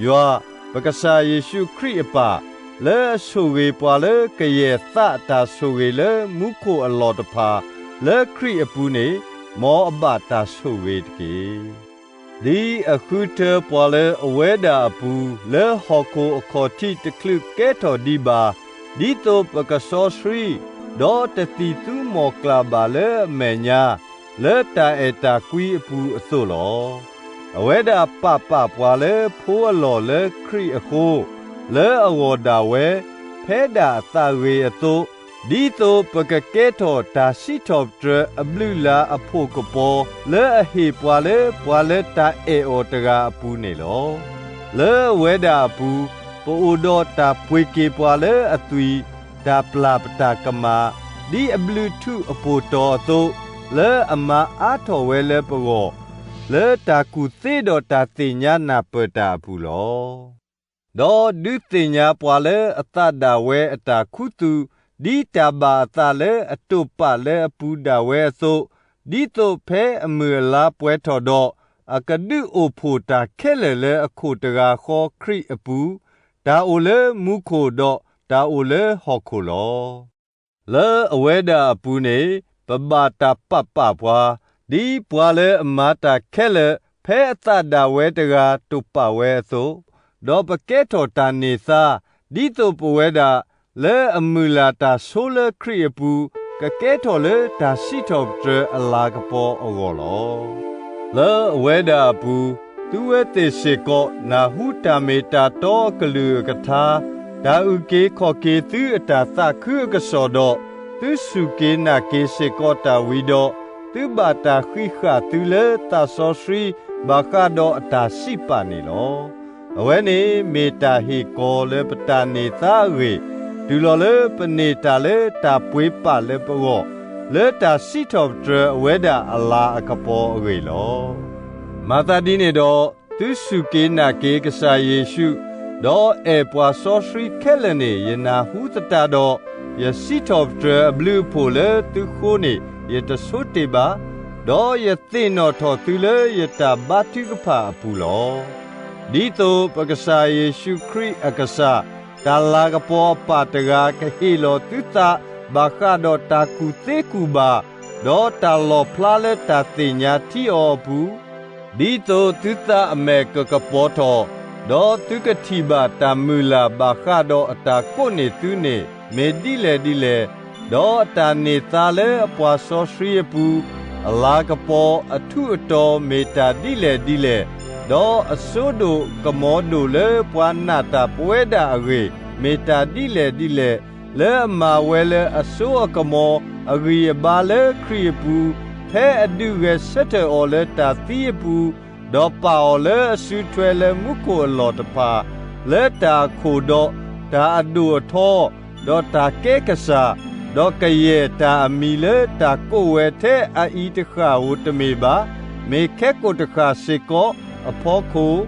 ယွၤ, ပကစၢ်ယ့ၣ်ၡူးခရံာ်အပၢ်, လၢအဆိၣ်ဂ့ၤပှၤလၢကယဲၢ်သးအတၢ်ဆိၣ်ဂ့ၤလၢမူခိၣ်အလီၢ်တဖၣ် လၢခရံာ်အပူၤန့ၣ်, မ်အဘၣ်တၢ်ဆိၣ်ဂ့ၤတက့ၢ်. ဒ်အဃုထၢပှၤလၢအဝဲဒၣ်အပူၤ လၢဟီၣ်ခိၣ်အခီၣ်ထံးတချုးကဲထီၣ်ဒံးဘၣ်, ဒ်သိးပကစီဆှံ, ဒီးတသံၣ်သူမီၢ်ကျၢ်ဘၣ်လၢအမဲာ်ညါ, လၢတၢ်အဲၣ်တၢ်ကွံအပူၤအသိးလီၤ. အဝဲဒၣ်ပာ်ပာ်ပှၤလၢဖိအလီၢ်လၢခရံာ်အဃိ, လၢအဂီၢ်ဒၣ်ဝဲ, ဖဲဒၣ်အသးဂ့ၤအသိး, ဒ်သိးပကကဲထီၣ်တၢ်စံးထီၣ်ပတြၢၤအဘျုးလၤအဖှိၣ်ကပီၤ လၢအဟ့ၣ်ပှၤလၢပှၤလၢတၢ်အဲၣ်အီၤတဂၤအပူၤန့ၣ်လီၤ. လၢအဝဲဒၣ်အပူၤ, ပအိၣ်ဒီးတၢ်ပှ့ၤက့ၤပှၤလၢအသွံၣ်, တၢ်ပျၢ်ပတၢ်ကမၣ်, ဒ်အဘျုးထူးအပိာ်တီၤအသိး, လၢအမၤအါထီၣ်ဝဲလၢပဂီၢ်, လၢတၢ်ကူၣ်သ့ဒီးတၢ်သ့ၣ်ညါနၢ်ပၢၢ်တၢ်အပူၤလီၤ. ဒီးဒုးသ့ၣ်ညါပှၤလၢအသးဒၣ်ဝဲအတၢ်ခူသူၣ်, ဒ်တၢ်ဘၣ်အသးလၢအတိာ်ပာ်လၢအပူၤဒၣ်ဝဲအသိး, ဒ်သိးဖဲအမုၢ်အလါပှဲၤထီၣ်ဒီး, အကဒုးအိၣ်ဖှိၣ်တၢ်ခဲလၢာ်လၢအခိၣ်တဂၤဃီခရံာ်အပူၤ, တၢ်အိၣ်လၢမူခိၣ်ဒီးတၢ်အိၣ်လၢဟီၣ်ခိၣ်လီၤ. လၢအဝဲဒၣ်အပူၤန့ၣ်, ပဘၣ်တၢ်ပာ်ပာ်ပှၤ, ဒ်ပှၤလၢအမၤတၢ်ခဲလၢာ် ဖဲအသးဒၣ်ဝဲတဂၤတိာ်ပာ်ဝဲအသိး, ဒီးပကဲထီၣ်တၢ်န့ၢ်သါ, ဒ်သိးပဝဲဒၣ်, လၢအမုၢ်လၢ်တၢ်ဆိလၢခရံာ်အပူၤ, ကကဲထီၣ်လၢတၢ်စံးထီၣ်ပတြၢၤအလၤကပီၤအဂီၢ်လီၤ. လၢအဝဲဒၣ်အပူၤ, သုဝဲသ့ၣ်စ့ၢ်ကီး နၢ်ဟူတၢ်မ့ၢ်တၢ်တီအကလုၢ်အကထါ, တၢ်အုၣ်က့ၤခီၣ်က့ၤသုအတၢ်သးခုအကစီၣ်ဒီး, သုစူၢ်က့ၤနာ်က့ၤစ့ၢ်ကီးတၢ်ဝံၤဒီး, သုဘၣ်တၢ်ဃံးဃာ်သုလၢသးစီဆှံ ဘၣ်ဃးဒီးအတၢ်စံးပာ်န့ၣ်လီၤ. အဝဲန့ၣ်မ့ၢ်တၢ်ဟ့ၣ်ကီၤလၢပတၢ်န့ၢ်သါအဂ့ၢ်, တုၤလီၤလၢပန့ၢ်တၢ်လၢတၢ်ပှ့ၤပာ်လၢပဂီၢ်, လၢတၢ်စံးထီၣ်ပတြၢၤအဝဲဒၣ်အလၤအကပီၤအဂ့ၢ်လီၤ. မၤသးဒ်န့ၣ်ဒီး, သုစူၢ်က့ၤနာ်က့ၤကစၢ်ယ့ၣ်ၡူး, ဒီးအဲၣ်ပှၤစီဆှံခဲလၢာ်န့ၣ် ယနၢ်ဟူသတးဒီး, ယစံးထီၣ်ပတြၢၤအဘျုးအဖှိၣ်လၢသုဃိန့ၣ် ယတဆိတ့ၢ်ဘၣ်, ဒီးယသ့ၣ်နီၣ်ထီၣ်သုလၢယတၢ်ဘါထုကဖၣ်အပူၤလီၤ. ဒ်သိးပကစၢ်ယ့ၣ်ၡူးခရံာ်အကစၢ်, တၢ်လၤကပီၤအပၢ်တဂၤကဟ့ၣ်လီၤသုသး ဘၣ်ဃးဒီးတၢ်ကူၣ်သ့ကူၣ်ဘၣ်, ဒီးတၢ်လီၣ်ဖျါလၢတၢ်သ့ၣ်ညါထံအီၤအပူၤ, ဒ်သိးသုသးအမဲာ်ကကပီၤထီၣ်, ဒီးသုကထံၣ်ဘၣ်တၢ်မုၢ်လၢ်ဘၣ်ဃးဒီးအတၢ်ကိးန့ၢ်သုန့ၣ် မ့ၢ်ဒ်လဲၣ်ဒ်လဲၣ်, ဒီးအတၢ်န့ၢ်သါလၢအပှၤစီဆှံအပူၤ, အလၤကပီၤအထူးအတီၤမ့ၢ်တၢ်ဒ်လဲၣ်ဒ်လဲၣ်, ဒီးအစိဒိၣ်ကမီၤဒိၣ်လၢပှၤနာ်တၢ်ပဝဲဒၣ်အဂ့ၢ် မ့ၢ်တၢ်ဒ်လဲၣ်ဒ်လဲၣ်, လၢအမၤဝဲလၢအစိအကမီၤအဂံၢ်အဘါလၢခရံာ်အပူၤ, ဖဲအဒုးဂဲၤဆၢထၢၣ်အီၤလၢတၢ်သံအပူၤ, ဒီးပာ်အီၤလၢအစုထွဲလၢမူခိၣ်အလီၢ်တဖၣ်, လၢတၢ်အခိၣ်ဒီးတၢ်အဒိၣ်အထီ, ဒီးတၢ်ကဲကစၢ်, ဒီးကယဲၢ်တၢ်အမံၤလၢတၢ်ကိးဝဲထဲအအံၤတဃၣ်ဧိၤတမ့ၢ်ဘၣ်, မ့ၢ်ခဲကိာ်တဃၣ်စ့ၢ်ကီးအဖီခိၣ်,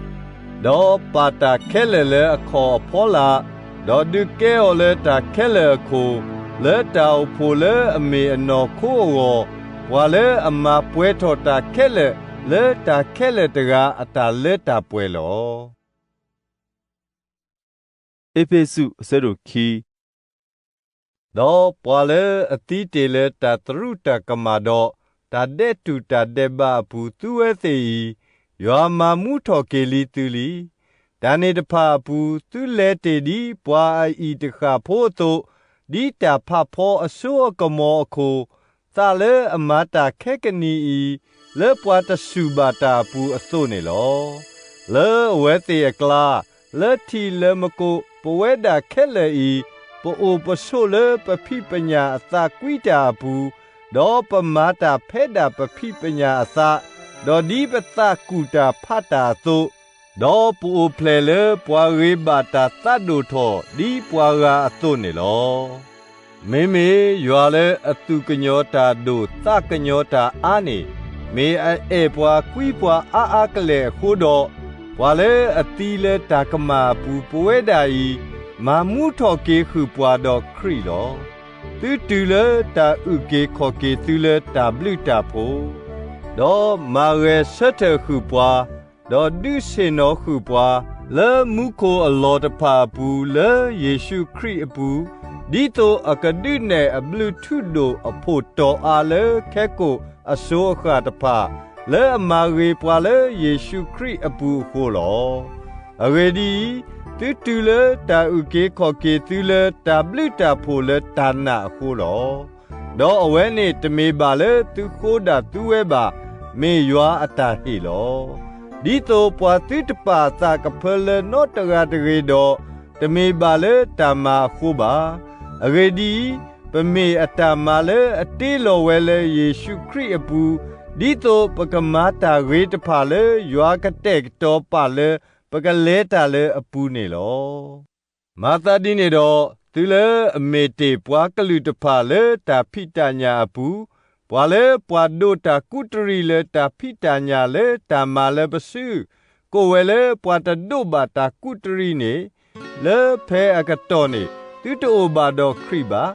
ဒီးပာ်တၢ်ခဲလၢာ်လၢအခီၣ်အဖီလာ်, ဒီးဒုးကဲအီၤလၢတၢ်ခဲလၢာ်အခိၣ်, လၢတၢ်အိၣ်ဖှိၣ်လၢအမ့ၢ်အနီၢ်ခိအဂီၢ်, ပှၤလၢအမၤပှဲၤထီၣ်တၢ်ခဲလၢာ်လၢတၢ်ခဲလၢာ်တဂၤအတၢ်လၢတၢ်ပှဲၤလီၤ. အ့းဖ့းစူး အဆၢဒိၣ်ခံ ဒီးပှၤလၢအသံတ့ၢ်လၢတၢ်သရူးတၢ်ကမၣ်ဒီး တၢ်ဒဲးတူာ်တၢ်ဒဲးဘးအပူၤ သုဝဲသ့ၣ်အံၤ, ယွၤမၤမူထီၣ်က့ၤလံသုလံ. တၢ်န့ၣ်တဖၣ်အပူၤ သုလဲၤတ့ၢ်ဒ်ပှၤအအံၤတဃၣ်ဖိအသိး, ဒ်တၢ်ဖးဖီအစိအကမီၤအခိၣ်, သးလၢအမၤတၢ်ခဲကနံၣ်အံၤ လၢပှၤတစူၢ်ဘၣ်တၢ်အပူၤအသိးန့ၣ်လီၤ. လၢအဝဲသ့ၣ်အကျါ, လၢထံးလၢမကိး ပဝဲဒၣ်ခဲလၢာ်အံၤ, ပအိၣ်ပဆိးလၢပဖံးပညၣ်အသးကွံတၢ်အပူၤ, ဒီးပမၤတၢ်ဖဲဒၣ်ပဖံးပညၣ်အသး, ဒီးဒ်ပသးကူၣ်တၢ်ဖးတၢ်အသိး, ဒီးပအိၣ်ဖျဲၣ်လၢပှၤဂ့ၤဘၣ်တၢ်သးဒိၣ်ထီၣ် ဒ်ပှၤဂၤအသိးန့ၣ်လီၤ. မ့မ့ၢ်ယွၤလၢအသူၣ်ကညီၤတၢ်ဒိၣ်သးကညီၤတၢ်အါန့ၣ်, မ့ၢ်အအဲၣ်ပှၤကွံပှၤအါအါကလဲာ်အဃိဒီး, ပှၤလၢအသံလၢတၢ်ကမၣ်အပူၤ ပဝဲဒၣ်အံၤ, မၤမူထီၣ်က့ၤဃုာ်ပှၤဒီးခရံာ်လီၤ. သုတုၤလၢတၢ်အုၣ်က့ၤခီၣ်က့ၤသုလၢတၢ်ဘျုးတၢ်ဖှိၣ်, ဒီးမၤဂဲၤဆၢထၢၣ်ဃုာ်ပှၤ, ဒီးဒုးဆ့ၣ်နီၤဃုာ်ပှၤ, လၢမူခိၣ်အလီၢ်တဖၣ်အပူၤ လၢယ့ၣ်ၡူးခရံာ်အပူၤ, ဒ်သိးအကဒုးနဲၣ်အဘျုးထူဒိၣ်အဖှိၣ်တီၢ်အါလၢခဲကိာ်အစိၤအဃၣ်တဖၣ်, လၢအမၤဂ့ၤပှၤလၢယ့ၣ်ၡူးခရံာ်အပူၤအဃိလီၤ. အဂ့ၢ်ဒ်အံၤ, သုတုၤလၢတၢ်အုၣ်က့ၤခီၣ်က့ၤသုလၢတၢ်ဘျုးတၢ်ဖှိၣ်လၢတၢ်နာ်အဃိလီၤ. ဒီးအဝဲန့ၣ်တမ့ၢ်ဘၣ်လၢသုဃိဒၣ်သုဝဲဘၣ်, မ့ၢ်ယွၤအတၢ်ဟ့ၣ်လီၤ. ဒ်သိးပှၤသုတပာ်အသးကဖၢလၢနီတဂၤတဂ့ၤဒီး, တမ့ၢ်ဘၣ်လၢတၢ်မၤအဃိဘၣ်. အဂ့ၢ်ဒ်အံၤ, ပမ့ၢ်အတၢ်မၤလၢအတ့လီၤဝဲလၢယ့ၣ်ၡူးခရံာ်အပူၤ, ဒ်သိးပကမၤတၢ်ဂ့ၤတဖၣ်လၢယွၤကတဲာ်ကတီၤပာ်လၢပကလဲၤတၢ်လၢအပူၤန့ၣ်လီၤ. မၤသးဒ်န့ၣ်ဒီး, သုလၢအမ့ၢ်တ့ၢ်ပှၤကလုာ်တဖၣ်လၢတၢ်ဖံးတၢ်ညၣ်အပူၤ, ပှၤလၢပှၤဒိးတၢ်ကူးတရံးလၢတၢ်ဖံးတၢ်ညၣ်လၢတၢ်မၤလၢပစု, ကိးဝဲလၢပှၤတဒိးဘၣ်တၢ်ကူးတရံးန့ၣ်, လၢဖဲအကတီၢ်န့ၣ် သုတအိၣ်ဘၣ်ဒီးခရံာ်ဘၣ်.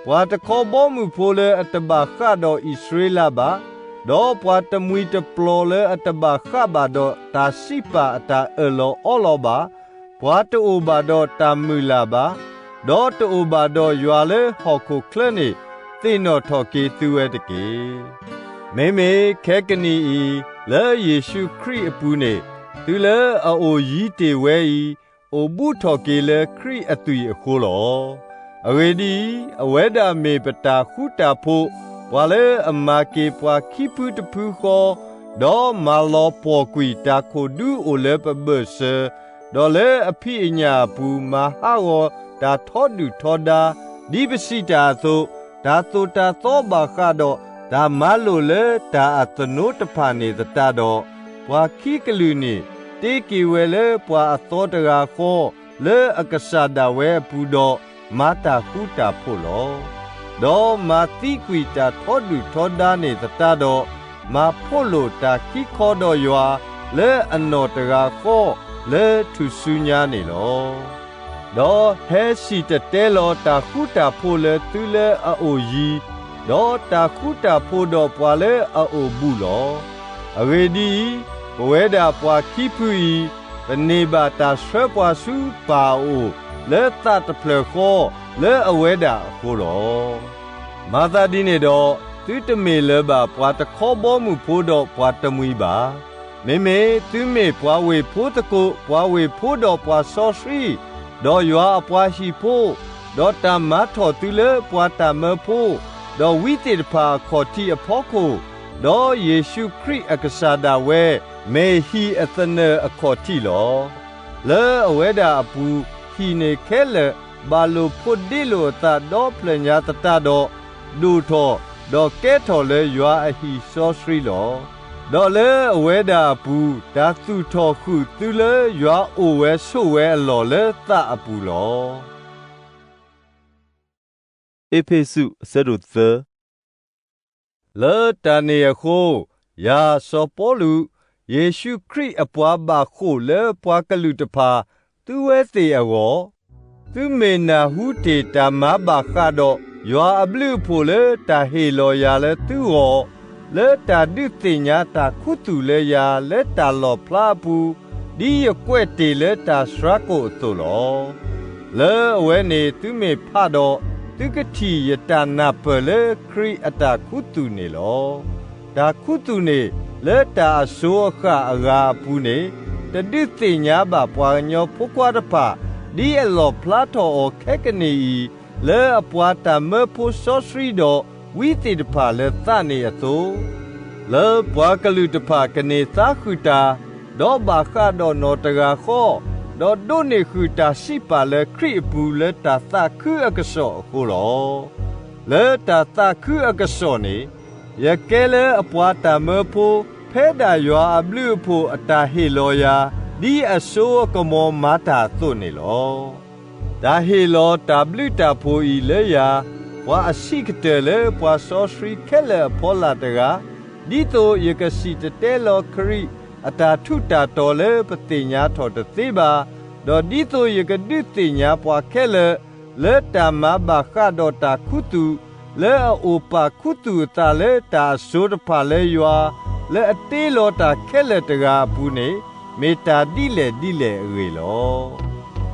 ပှၤတခီဘီမုၢ်ဖိလၢအတဘၣ်ဃးဒီးအံၣ်စရ့လးဘၣ်, ဒီးပှၤတမှံၤတပျီၤလၢအတဘၣ်ဃးဘၣ်ဒီးတၢ်စံးပာ်အတၢ်အၢၣ်လီၤအီလီၤဘၣ်, ပှၤတအိၣ်ဘၣ်ဒီးတၢ်မုၢ်လၢ်ဘၣ်, ဒီးတအိၣ်ဘၣ်ဒီးယွၤလၢဟီၣ်ခိၣ်ချၢန့ၣ်, သ့ၣ်နီၣ်ထီၣ်က့ၤသုဝဲတက့ၢ်. မ့မ့ၢ်ခဲကနံၣ်အံၤ, လၢယ့ၣ်ၡူးခရံာ်အပူၤန့ၣ်, သုလၢအအိၣ်ယံၤတ့ၢ်ဝဲအံၤ, အိၣ်ဘူးထီၣ်က့ၤလၢခရံာ်အသွံၣ်အဃိလီၤ. အဂ့ၢ်ဒ်အံၤ, အဝဲဒၣ်မ့ၢ်ပတၢ်ဃူတၢ်ဖိး, ပှၤလၢအမၤက့ၤပှၤခံဖုတဖုဃီ, ဒီးမၤလီၤပှီၢ်ကွံာ်တၢ်ခိၣ်ဒူအိၣ်လၢပဘၢၣ်စၢၤ, ဒီးလၢအဖံးအညၣ်အပူၤ မၤဟးဂီၤတၢ်ထီဒုၣ်ထီဒါ, ဒ်ပစံးတၢ်အသိး, တၢ်သိၣ်တၢ်သီဘၣ်ဃးဒီးတၢ်မၤလိာ်လၢတၢ်အသနိတဖၣ်န့ၣ်သတးဒီး, ပှၤခံကလုာ်န့ၣ် တ့က့ၤဝဲလၢပှၤအသီတဂၤဃီ, လၢအကစၢ်ဒၣ်ဝဲအပူၤဒီး, မၤတၢ်ဃူတၢ်ဖိးလီၤ. ဒီးမၤသံကွံာ်တၢ်ထီဒုၣ်ထီဒါန့ၣ်သတးဒီး, မၤဖှိၣ်လိာ်တၢ်ခံခီဒီးယွၤ, လၢအနီၢ်တဂၤဃီ, လၢထူၣ်စုညါန့ၣ်လီၤ. ဒီးဟဲစံၣ်တဲၤတဲလီၤတၢ်ဃူတၢ်ဖိးလၢသုလၢအအိၣ်ယံၤ, ဒီးတၢ်ဃူတၢ်ဖိးဒီးပှၤလၢအအိၣ်ဘူးလီၤ. အဂ့ၢ်ဒ်အံၤ, ပဝဲဒၣ်ပှၤခံဖုအံၤ, ပန့ၢ်ဘၣ်တၢ်ဆှၢပှၤဆူပၢ်အအိၣ်, လၢသးတဖျၢၣ်ဃီ, လၢအဝဲဒၣ်အဃိလီၤ. မၤသးဒ်န့ၣ်ဒီး, သုတမ့ၢ်လၢၤဘၣ်ပှၤတခီဘီမုၢ်ဖိဒီးပှၤတမှံၤဘၣ်. မ့မ့ၢ်သုမ့ၢ်ပှၤဝ့ၢ်ဖိသကိး, ပှၤဝ့ၢ်ဖိဒီးပှၤစီဆှံ, ဒီးယွၤအပှၤဟံၣ်ဖိ, ဒီးတၢ်မၤထီၣ်သုလၢပှၤတၢ်မၢဖိ, ဒီးဝံသ့ၣ်တဖၣ်အခီၣ်ထံးအဖီခိၣ်, ဒီးယ့ၣ်ၡူးခရံာ်အကစၢ်ဒၣ်ဝဲ, မ့ၢ်ဟံၣ်အသနၢၣ်အခီၣ်ထံးလီၤ. လၢအဝဲဒၣ်အပူၤ, ဟံၣ်န့ၣ်ခဲလၢာ်ဘၣ်လိာ်ဖိးဒ့လိာ်အသးဒီဖျၢၣ်ညါသတးဒီး, ဒိၣ်ထီၣ် ဒီးကဲထီၣ်လၢယွၤအဟံၣ်စီဆှံလီၤ. ဒီးလၢအဝဲဒၣ်အပူၤ တၢ်သူၣ်ထီၣ်ဃုာ်သုလၢယွၤအိၣ်ဝဲဆိးဝဲအလီၢ်လၢသးအပူၤလီၤ. အ့းဖ့းစူး အဆၢဒိၣ်သၢ လၢတၢ်န့ၣ်အဃိ, ယၤစီၤပီလူး, ယ့ၣ်ၡူးခရံာ်အပှၤဘၣ်ဃိာ်လၢပှၤကလုာ်တဖၣ် သုဝဲသ့ၣ်အဂီၢ်, သုမ့ၢ်နၢ်ဟူတ့ၢ်တၢ်မၤဘၣ်ဃးဒီး ယွၤအဘျုးအဖှိၣ်လၢတၢ်ဟ့ၣ်လီၤယၤလၢသုဂီၢ်, လၢတၢ်ဒုးသ့ၣ်ညါတၢ်ခူသူၣ်လၢယၤလၢတၢ်လီၣ်ဖျါအပူၤ, ဒ်ယကွဲးတ့ၢ်လၢတၢ်ဆှါကိာ်အသိးလီၤ. လၢအဝဲန့ၣ်သုမ့ၢ်ဖးဒီး, သုကထံၣ်ယတၢ်နၢ်ပၢၢ်လၢခရံာ်အတၢ်ခူသူၣ်န့ၣ်လီၤ. တၢ်ခူသူၣ်န့ၣ် လၢတၢ်အစိၤအဃၣ်အဂၤအပူၤန့ၣ်, တဒုးသ့ၣ်ညါဘၣ်ပှၤကညီဖိခွါတဖၣ်, ဒ်အလီၣ်ဖျါထီၣ်အီၤခဲကနံၣ်အံၤ, လၢအပှၤတၢ်မၢဖိစီဆှံဒီးဝံသ့ၣ်တဖၣ်လၢသးန့ၣ်အသိး, လၢပှၤကလုာ်တဖၣ်ကန့ၢ်သါဃုာ်တၢ်, ဒီးဘၣ်ဃးဒီးနီၢ်တဂၤဃီ, ဒီးဒိးန့ၢ်ဃုာ်တၢ်စံးပာ်လၢခရံာ်အပူၤလၢတၢ်သးခုအကစီၣ်အဃိလီၤ. လၢတၢ်သးခုအကစီၣ်န့ၣ်, ယကဲလၢအပှၤတၢ်မၢဖိ ဖဲဒၣ်ယွၤအဘျုးအဖှိၣ်အတၢ်ဟ့ၣ်လီၤယၤ, ဒ်အစိအကမီၤမၤတၢ်အသိးန့ၣ်လီၤ. တၢ်ဟ့ၣ်လီၤတၢ်ဘျုးတၢ်ဖှိၣ်အံၤလၢယၤ, ပှၤအဆံးကတၢၢ်လၢပှၤစီဆှံခဲလၢာ်အဖီလာ်တဂၤ, ဒ်သိးယကစံၣ်တဲၤတဲလီၤခရံာ်အတၢ်ထူးတၢ်တီၤလၢပသ့ၣ်ညါထီၣ်တသ့ဘၣ်, ဒီးဒ်သိးယကဒုးသ့ၣ်ညါပှၤခဲလၢာ်, လၢတၢ်မၤဘၣ်ဃးဒီးတၢ်ခူသူၣ်, လၢအအိၣ်ပာ်ခူသူၣ်အသးလၢတၢ်အစိၤတဖၣ်လၢယွၤ, လၢအတ့လီၤတၢ်ခဲလၢာ်တဂၤအပူၤန့ၣ်, မ့ၢ်တၢ်ဒ်လဲၣ်ဒ်လဲၣ်အဂ့ၢ်လီၤ.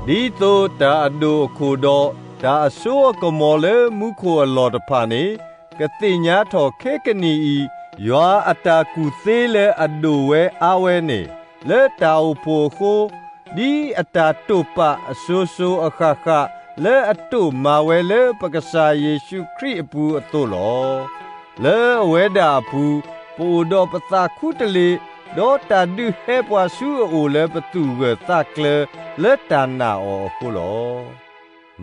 ဒ်သိးတၢ်အဒိၣ်အခိၣ်ဒီးတၢ်အစိအကမီၤလၢမူခိၣ်အလီၢ်တဖၣ်န့ၣ်, ကသ့ၣ်ညါထီၣ်ခဲကနံၣ်အံၤ, ယွၤအတၢ်ကူၣ်သ့လၢအဒိၣ်ဝဲအါဝဲန့ၣ်, လၢတၢ်အိၣ်ဖှိၣ်အဃိ, ဒ်အတၢ်တိာ်ပာ်အစိၤစိၤအဃၣ်ဃၣ်လၢအတိာ်မၤဝဲလၢပကစၢ်ယ့ၣ်ၡူးခရံာ်အပူၤအသိးလီၤ. လၢအဝဲဒၣ်အပူၤ, ပအိၣ်ဒီးပသးခူတလ့ၢ်, ဒီးတၢ်ဒုးဟဲပှၤဆူအအိၣ်လၢပသူၣ်ဂၢၢ်သးကျၢၤလၢတၢ်နာ်အီၤအဃိလီၤ.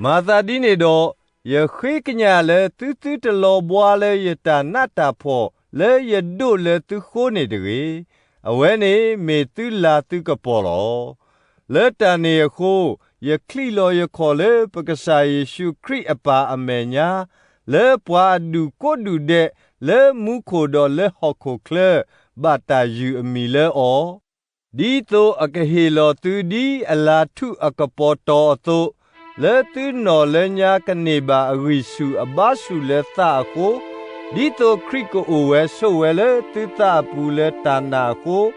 မၤသးဒ်န့ၣ်ဒီး, ယဃ့ကညးလၢသုသုတလီၤဘှါလၢယတၢ်နးတၢ်ဖှီၣ်လၢယဒိးလၢသုဃိန့ၣ်တဂ့ၤ. အဝဲန့ၣ်မ့ၢ်သုလၤသုကပီၤလီၤ. လၢတၢ်န့ၣ်အဃိ, ယချံးလီၤယခီၣ်လၢပကစၢ်ယ့ၣ်ၡူးခရံာ်အပၢ်အမဲာ်ညါ, လၢပှၤအဒူၣ်ကိးဒူၣ်ဒဲးလၢမူခိၣ်ဒီးလၢဟီၣ်ခိၣ်ချၢ ဘၣ်တၢ်ယုၢ်အမံၤလၢအီၤ, ဒ်သိးအကဟ့ၣ်လီၤသုဒ်အလၤထူၣ်အကပီၤတီၤအသိး, လၢသုနီၢ်လၢညါကန့ၢ်ဘၣ်အဂံၢ်ဆူၣ်အဘါဆူၣ်လၢသးအဃိ, ဒ်သိးခရံာ်ကအိၣ်ဝဲဆိးဝဲလၢသုသးအပူၤလၢတၢ်နာ်အဃိ, ဒ်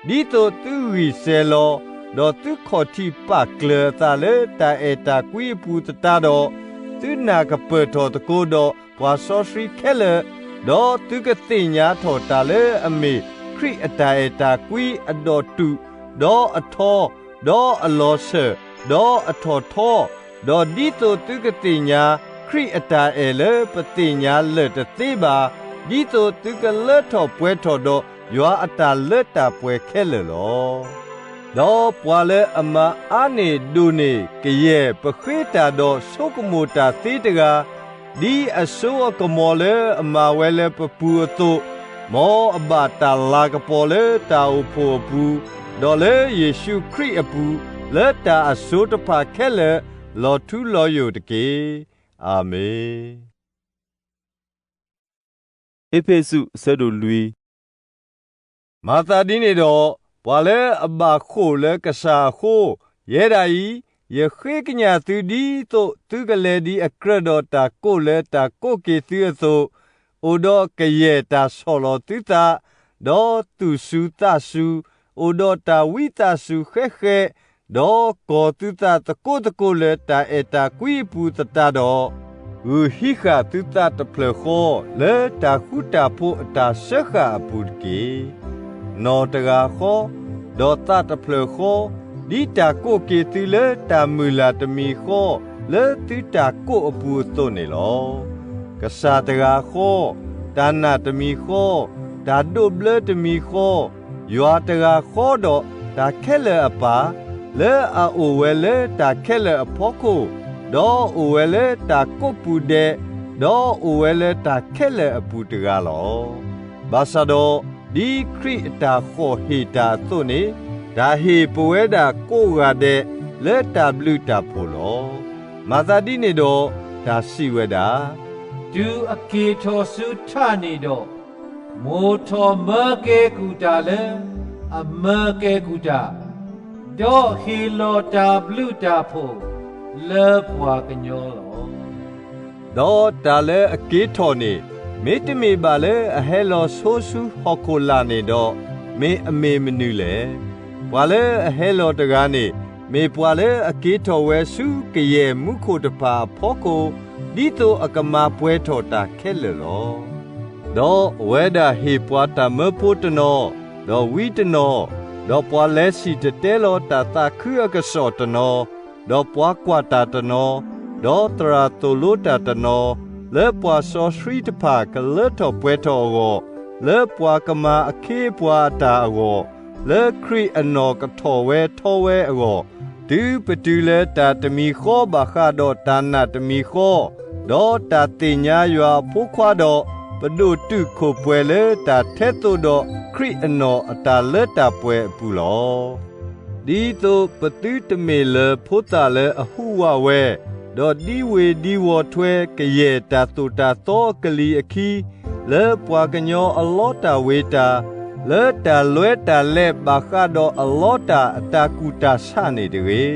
သိးသုဂံၢ်စဲၤလီၤ, ဒီးသုခီၣ်ထံးပာ်ကျၢၤအသးလၢတၢ်အဲၣ်တၢ်ကွံအပူၤသတးဒီး, သုနာ်ကပၢၢ်ထီၣ်သကိးဒီးပှၤစီဆှံခဲလၢာ်, ဒီးသုကသ့ၣ်ညါထီၣ်တၢ်လၢအမ့ၢ်ခရံာ်အတၢ်အဲၣ်တၢ်ကွံအဒီးတုာ်, ဒီးအထီ, ဒီးအလီၤစၢၤ, ဒီးအထီၣ်ထီ, ဒီးဒ်သိးသုကသ့ၣ်ညါလၢတသ့ဘၣ်, ဒ်သိးသုကလၢထီၣ်ပှဲၤထီၣ်ဒီးယွၤအတၢ်လၢတၢ်ပှဲၤခဲလၢာ်လီၤ. ဒီးပှၤလၢအမၤအါန့ၢ်ဒိၣ်န့ၢ်ကယဲၢ်ပဃ့တၢ်ဒီးဆိကမိၣ်တၢ်သ့တဂၤ, ဒ်အစိအကမီၤလၢအမၤဝဲလၢပပူၤအသိး, မ်အဘၣ်တၢ်လၤကပီၤလၢတၢ်အိၣ်ဖှိၣ်အပူၤ, ဒီးလၢယ့ၣ်ၡူးခရံာ်အပူၤ, လၢတၢ်အစိၤတဖၣ်ခဲလၢာ်, လီၤထူလီၤယိာ်တက့ၢ်. အၤမ့ၣ်. အ့းဖ့းစူး အဆၢဒိၣ်လွံၢ်. မၤသးဒ်န့ၣ်ဒီး, ပှၤလၢအဘၣ်ဃိာ်လၢကစၢ်အဃိ, ယဲဒၣ်အံၤ, ယဃ့ကညးသုဒ်သိးသုကလဲၤဒံးအကြၢးဒီးတၢ်ကိးလၢတၢ်ကိးက့ၤသုအသိး, အိၣ်ဒီးကယဲၢ်တၢ်ဆီၣ်လီၤသုသး, ဒီးသူၣ်စူၤသးစူၤ, အိၣ်ဒီးတၢ်ဝံသးစူၤဃဲဃဲ, ဒီးကီၢ်သုသးသကိးသကိးလၢတၢ်အဲၣ်တၢ်ကွံအပူၤသတးဒီး, ဂုာ်ဟံးဃာ်သုသးတဖျၢၣ်ဃီ လၢတၢ်ဃူတၢ်ဖိးအတၢ်စၢဃာ်အပူၤတက့ၢ်. နီၢ်တဂၤဃီ, ဒီးသးတဖျၢၣ်ဃီ, ဒ်တၢ်ကိးက့ၤသုလၢတၢ်မုၢ်လၢ်တမံၤဃီ, လၢသုတၢ်ကိးအပူၤအသိးန့ၣ်လီၤ. ကစၢ်တဂၤဃီ, တၢ်နာ်တမံၤဃီ, တၢ်ဒိးဘျၢတမံၤဃီ, ယွၤတဂၤဃီဒီးတၢ်ခဲလၢာ်အပၢ်, လၢအအိၣ်ဝဲလၢတၢ်ခဲလၢာ်အဖီခိၣ်, ဒီးအိၣ်ဝဲလၢတၢ်ကိးပူၤဒဲး, ဒီးအိၣ်ဝဲလၢတၢ်ခဲလၢာ်အပူၤတဂၤလီၤ. ဘၣ်ဆၣ်ဒီး, ဒ်ခရံာ်အတၢ်ဃီၣ်ဟ့ၣ်တၢ်အသိးန့ၣ်, တၢ်ဟ့ၣ်ပဝဲဒၣ်ကိးဂၤဒဲးလၢတၢ်ဘျုးတၢ်ဖှိၣ်လီၤ. မၤသးဒ်န့ၣ်ဒီး, တၢ်စံးဝဲဒၣ်, တုၤအက့ၤထီၣ်ဆူထးန့ၣ်ဒီး, မိၣ်ထီၣ်မၢကဲကုၢ်တၢ်လၢအမၢကဲကုၢ်တၢ်, ဒီးဟ့ၣ်လီၤတၢ်ဘျုးတၢ်ဖှိၣ်လၢပှၤကညီလီၤ. ဒီးတၢ်လၢအက့ၤထီၣ်န့ၣ်, မ့တမ့ၢ်ဘၣ်လၢအဟဲလီၤဆိဆူဟီၣ်ခိၣ်လာ်န့ၣ်ဒီး, မ့ၢ်အမ့ၢ်မနုၤလဲၣ်. ပှၤလၢအဟဲလီၤတဂၤန့ၣ်, မ့ၢ်ပှၤလၢအက့ၤထီၣ်ဝဲဆူကယဲၢ်မူခိၣ်တဖၣ်အဖီခိၣ်, ဒ်သိးအကမၤပှဲၤထီၣ်တၢ်ခဲလၢာ်လီၤ. ဒီးအဝဲဒၣ်ဟ့ၣ်ပှၤတၢ်မၢဖိတနီၤ, ဒီးဝံတနီၤ, ဒီးပှၤလဲၤစံၣ်တဲၤတဲလီၤတၢ်သးခုအကစီၣ်တနီၤ, ဒီးပှၤကွၢ်တၢ်တနီၤ, ဒီးသရၣ်သိၣ်လိတၢ်တနီၤ, လၢပှၤစီဆှံတဖၣ်ကလၢထီၣ်ပှဲၤထီၣ်အဂီၢ်, လၢပှၤကမၤအခ့အပှၤအတၢ်အဂီၢ်, လၢခရံာ်အနီၢ်ကထီၣ်ဝဲထီဝဲအဂီၢ်, တုၤပတုၤလၢတၢ်တမံၤဃီဘၣ်ဃးဒီးတၢ်နာ်တမံၤဃီ, ဒီးတၢ်သ့ၣ်ညါယွၤအဖိခွါဒီး, ပဒိၣ်တုာ်ခိၣ်ပှဲၤလၢတၢ်ထဲသိးဒီးခရံာ်အနီၢ်အတၢ်လၢတၢ်ပှဲၤအပူၤလီၤ. ဒ်သိးပသုတမ့ၢ်လၢၤဖိသၣ်လၢအဟူးဝးဝဲ, ဒီးဒ်ဝ့ၢ်ဒ်ဝီၤထွဲကယဲၢ်တၢ်သိၣ်တၢ်သီအကလံၤအခံ, လၢပှၤကညီအလီတၢ်ဝ့ၤတၢ်, လၢတၢ်လွဲတၢ်လဲဘၣ်ဃးဒီးအလီတၢ်အတၢ်ကူၣ်တၢ်ဆးန့ၣ်တဂ့ၤ.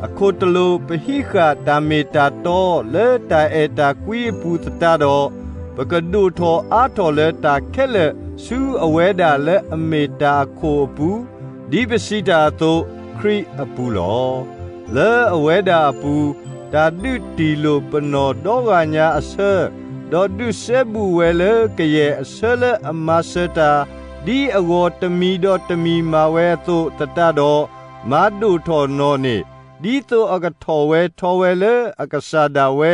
အခိၣ်တလိာ်ပဟံးဃာ်တၢ်မ့ၢ်တၢ်တီလၢတၢ်အဲၣ်တၢ်ကွံအပူၤသတးဒီး, ပကဒိၣ်ထီၣ်အါထီၣ်လၢတၢ်ခဲလၢာ်ဆူအဝဲဒၣ်လၢအမ့ၢ်တၢ်အခိၣ်အပူၤ, ဒ်ပစံးတၢ်အသိး, ခရံာ်အပူၤလီၤ. လၢအဝဲဒၣ်အပူၤ, တၢ်ဒုးတံၢ်လိာ်ပနီၢ်ဒီဂၤညါအဆၢ, ဒီးဒုးစဲဘူးဝဲလၢကယဲၢ်အဆၢလၢအမၤစၢၤတၢ်, ဒ်အဂီၤတမံၤဒီးတမံၤမၤဝဲအသိးသတးဒီး, မၤဒိၣ်ထီၣ်နီၢ်န့ၣ်, ဒ်သိးအကထီၣ်ဝဲထီဝဲလၢအကစၢ်ဒၣ်ဝဲ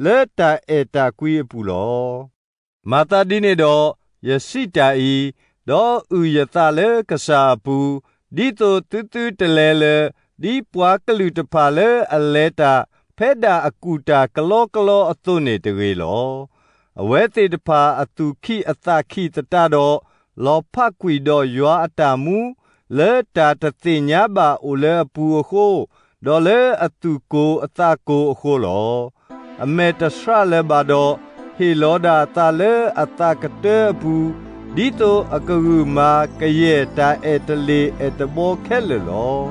လၢတၢ်အဲၣ်တၢ်ကွံအပူၤလီၤ. မၤသးဒ်န့ၣ်ဒီး, ယစံးတၢ်အံၤ, ဒီးအုၣ်ယသးလၢကစၢ်အပူၤ, ဒ်သိးသုသုတလဲၤလၢၤ, ဒ်ပှၤကလုာ်တဖၣ်လၢအလဲၤတၢ်ဖဲဒၣ်အကူၣ်တၢ်ကလီကလီအသိးန့ၣ်တဂ့ၤလီၤ. အဝဲသ့ၣ်တဖၣ်အသူၣ်ခံးအသးခံးသတးဒီး, လီၤဖးကွံာ်ဒီးယွၤအတၢ်မူ, လၢတၢ်တသ့ၣ်ညါဘၣ်အိၣ်လၢအပူၤအဃိ, ဒီးလၢအသူၣ်ကိၢ်အသးကိၢ်အဃိလီၤ. အမဲာ်တဆှးလၢၤဘၣ်ဒီး, ဟ့ၣ်လီၤဒၣ်အသးလၢအသးကတၢၢ်အပူၤ, ဒ်သိးအကဂုာ်မၤကယဲၢ်တၢ်အဲၣ်တလ့ၢ်အဲၣ်တဘီခဲလၢာ်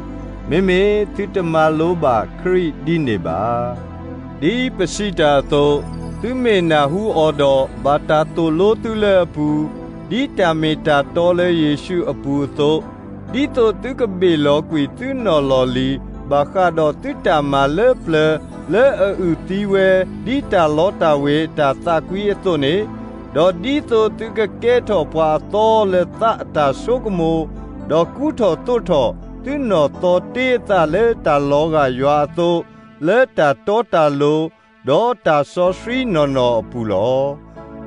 လီၤ. မ့မ့ၢ်သုတမၤလိဘၣ်ခရံာ်ဒ်န့ၣ်ဘၣ်. ဒ်ပစံးတၢ်အသိး, သုမ့ၢ်နၢ်ဟူအီၤဒီးဘၣ်တၢ်သိၣ်လိသုလၢအပူၤ, ဒ်တၢ်မ့ၢ်တၢ်တီလၢယ့ၣ်ၡူးအပူၤအသိး, ဒ်သိးသုကဘ့ၣ်လီၤကွံာ်သုနီၢ်လီၢ်လံၤ, ဘၣ်ဃးဒီးသုတၢ်မၤလၢပျၢၤလၢအအုၣ်သံဝဲ, ဒ်တၢ်လီတၢ်ဝ့ၤအတၢ်သးကွံအသိးန့ၣ်, ဒီးဒ်သိးသုကကဲထီၣ်ပှၤအသီလၢသးအတၢ်ဆိကမိၣ်, ဒီးကူထီၣ်သိးထီၣ်သုနီၢ်သီတ့အသးလၢတၢ်လီၤဂာ်ယွၤအသိး, လၢတၢ်တီတၢ်လိၤ, ဒီးတၢ်စီဆှံနီၢ်နီၢ်အပူၤလီၤ.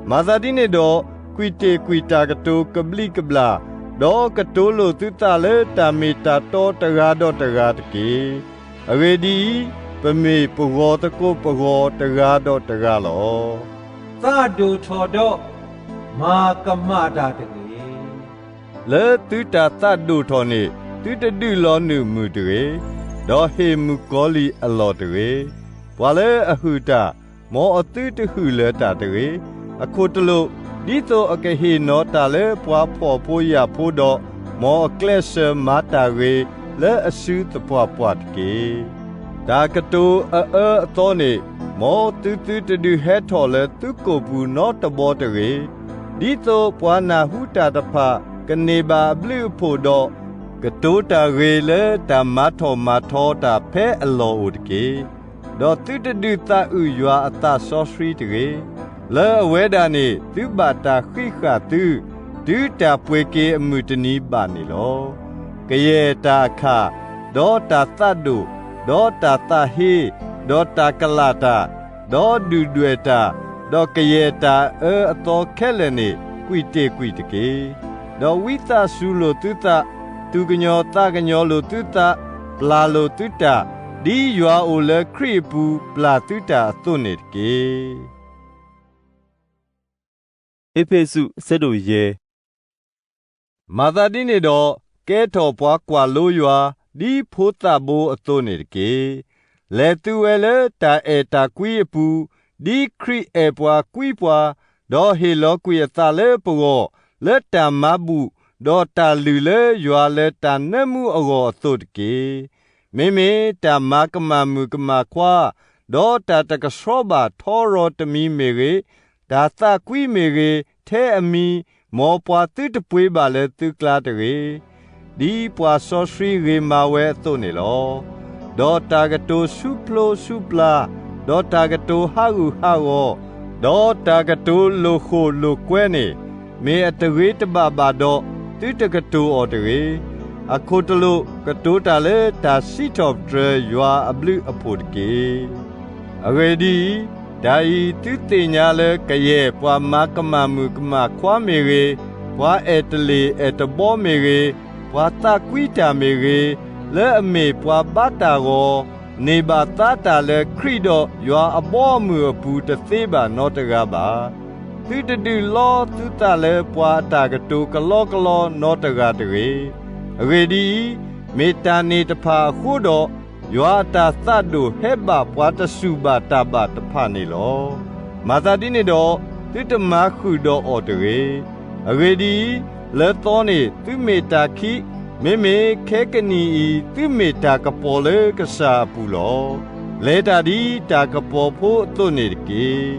မၤသးဒ်န့ၣ်ဒီး, ကွံာ်တ့ၢ်ကွံာ်တၢ်ကတိၤကဘျံးကဘျၣ်, ဒီးကတိၤလိာ်သုသးလၢတၢ်မ့ၢ်တၢ်တီတဂၤဒီးတဂၤတက့ၢ်. အဂ့ၢ်ဒ်အံၤ, ပမ့ၢ်ပဂီၤသကိးပဂီၤတဂၤဒီးတဂၤလီၤ. သးဒိၣ်ထီၣ်ဒီးမၤကမၣ်တၢ်တဂ့ၤ. လၢသုတၢ်သးဒိၣ်ထီၣ်န့ၣ်, သုတဒုးလီၤနုာ်မုၢ်တဂ့ၤ, ဒီးဟ့ၣ်မုၣ်ကီၤလံၢ်အလီၢ်တဂ့ၤ. ပှၤလၢအဟုၣ်တၢ်, မ်အသုတဟုၣ်လၢၤတၢ်တဂ့ၤ. အခိၣ်တလိာ်, ဒ်သိးအကဟ့ၣ်နီၤတၢ်လၢပှၤဖှီၣ်ဖိယာ်ဖိဒီး, မ်အကျဲးစၢးမၤတၢ်ဂ့ၤလၢအစုသပှၢ်ပှၢ်တက့ၢ်. တၢ်ကတိၤအအၢအသီန့ၣ်, မ်သုသုတဒုးဟဲထီၣ်လၢသုကိာ်ပူၤနီတဘီတဂ့ၤ. ဒ်သိးပှၤနၢ်ဟူတၢ်တဖၣ်ကန့ၢ်ဘၣ်အဘျုးအဖှိၣ်ဒီး, ကတိၤတၢ်ဂ့ၤလၢတၢ်မၤထီၣ်မၤထီတၢ်ဖဲအလီၢ်အိၣ်တက့ၢ်. ဒီးသုတဒုးသးအုးယွၤအသးစီဆှံတဂ့ၤ. လၢအဝဲဒၣ်န့ၣ်သုဘၣ်တၢ်ဃံးဃာ်သု, တုၤတၢ်ပှ့ၤက့ၤအမုၢ်တနံၤဘၣ်န့ၣ်လီၤ. ကယဲၢ်တၢ်အခၣ်, ဒီးတၢ်သးဒိၣ်, ဒီးတၢ်သးဟ့, ဒီးတၢ်ကလာ်တၢ်, ဒီးဒုၣ်ဒွဲၣ်တၢ်, ဒီးကယဲၢ်တၢ်အအၢအသီခဲလၢာ်န့ၣ်, ကွံာ်တ့ၢ်ကွံာ်တက့ၢ်. ဒီးဝံသးစူၤလိာ်သုသး, သူၣ်ကညီၤသးကညီၤလိာ်သုသး, ပျၢ်လိာ်သုတၢ်, ဒ်ယွၤအိၣ်လၢခရံာ်အပူၤပျၢ်သုတၢ်အသိးန့ၣ်တက့ၢ်. အ့းဖ့းစူး အဆၢဒိၣ်ယဲၢ်. မၤသးဒ်န့ၣ်ဒီး, ကဲထီၣ်ပှၤကွၢ်လိယွၤ ဒ်ဖိသၣ်ဘိအသိးန့ၣ်တက့ၢ်. လဲၤသုဝဲလၢတၢ်အဲၣ်တၢ်ကွံအပူၤ, ဒ်ခရံာ်အဲၣ်ပှၤကွံပှၤ, ဒီးဟ့ၣ်လီၤကွံာ်အသးလၢပဂီၢ်, လၢတၢ်မၤဘူၣ်, ဒီးတၢ်လုၢ်လၢယွၤလၢတၢ်နၢမူအဂီၢ်အသိးတက့ၢ်. မ့မ့ၢ်တၢ်မၤကမၣ်မုၣ်ကမၣ်ခွါ, ဒီးတၢ်တကဆှီဘၣ်ထီရီၤတမံၤမ့ၢ်ဂ့ၤ, တၢ်သးကွံမ့ၢ်ဂ့ၤ, ထဲအမံၤ, မ်ပှၤသုတပှ့ၤဘၣ်လၢသုကျါတဂ့ၤ, ဒ်ပှၤစီဆှံဂ့ၤမၤဝဲအသိးန့ၣ်လီၤ. ဒီးတၢ်ကတိၤဆူဖျိဆူပျၢ်, ဒီးတၢ်ကတိၤဟးဂူာ်ဟးဂီၤ, ဒီးတၢ်ကတိၤလိာ်ဃိာ်လိာ်ကွဲန့ၣ်, မ့ၢ်အတဂ့ၤတဘၣ်ဘၣ်ဒီး, သုတကတိၤအီၤတဂ့ၤ. အခိၣ်တလိာ်ကတိၤတၢ်လၢတၢ်စံးထီၣ်ပတြၢၤယွၤအဘျုးအဖှိၣ်တက့ၢ်. အဂ့ၢ်ဒ်အံၤ, တၢ်အံၤသုသ့ၣ်ညါလၢကယဲၢ်ပှၤမၤကမၣ်မုၣ်ကမၣ်ခွါမ့ၢ်ဂ့ၤ, ပှၤအဲၣ်တလ့ၢ်အဲၣ်တဘီမ့ၢ်ဂ့ၤ, ပှၤသးကွံတၢ်မ့ၢ်ဂ့ၤ, လၢအမ့ၢ်ပှၤဘါတၢ်ဂီၤ, န့ၢ်ဘၣ်သါတၢ်လၢခရံာ်ဒီးယွၤအဘီအမုၢ်အပူၤတသ့ဘၣ်နီတဂၤဘၣ်. သုတဒုးလီသုသးလၢပှၤအတၢ်ကတိၤကလီကလီနီတဂၤတဂ့ၤ. အဂ့ၢ်ဒ်အံၤ, မ့ၢ်တၢ်န့ၣ်တဖၣ်အဃိဒီး, ယွၤအတၢ်သးဒိၣ်ဟဲဘၣ်ပှၤတစူၢ်ဘၣ်တၢ်ဘၣ်တဖၣ်န့ၣ်လီၤ. မၤသးဒ်န့ၣ်ဒီး, သုတမၤဃုာ်ဒီးအီၤတဂ့ၤ. အဂ့ၢ်ဒ်အံၤ, လၢသီန့ၣ်သုမ့ၢ်တၢ်ခံး, မ့မ့ၢ်ခဲကနံၣ်အံၤသုမ့ၢ်တၢ်ကပီၤလၢကစၢ်အပူၤလီၤ. လဲၤတၢ်ဒ်တၢ်ကပီၤဖိအသိးန့ၣ်တက့ၢ်.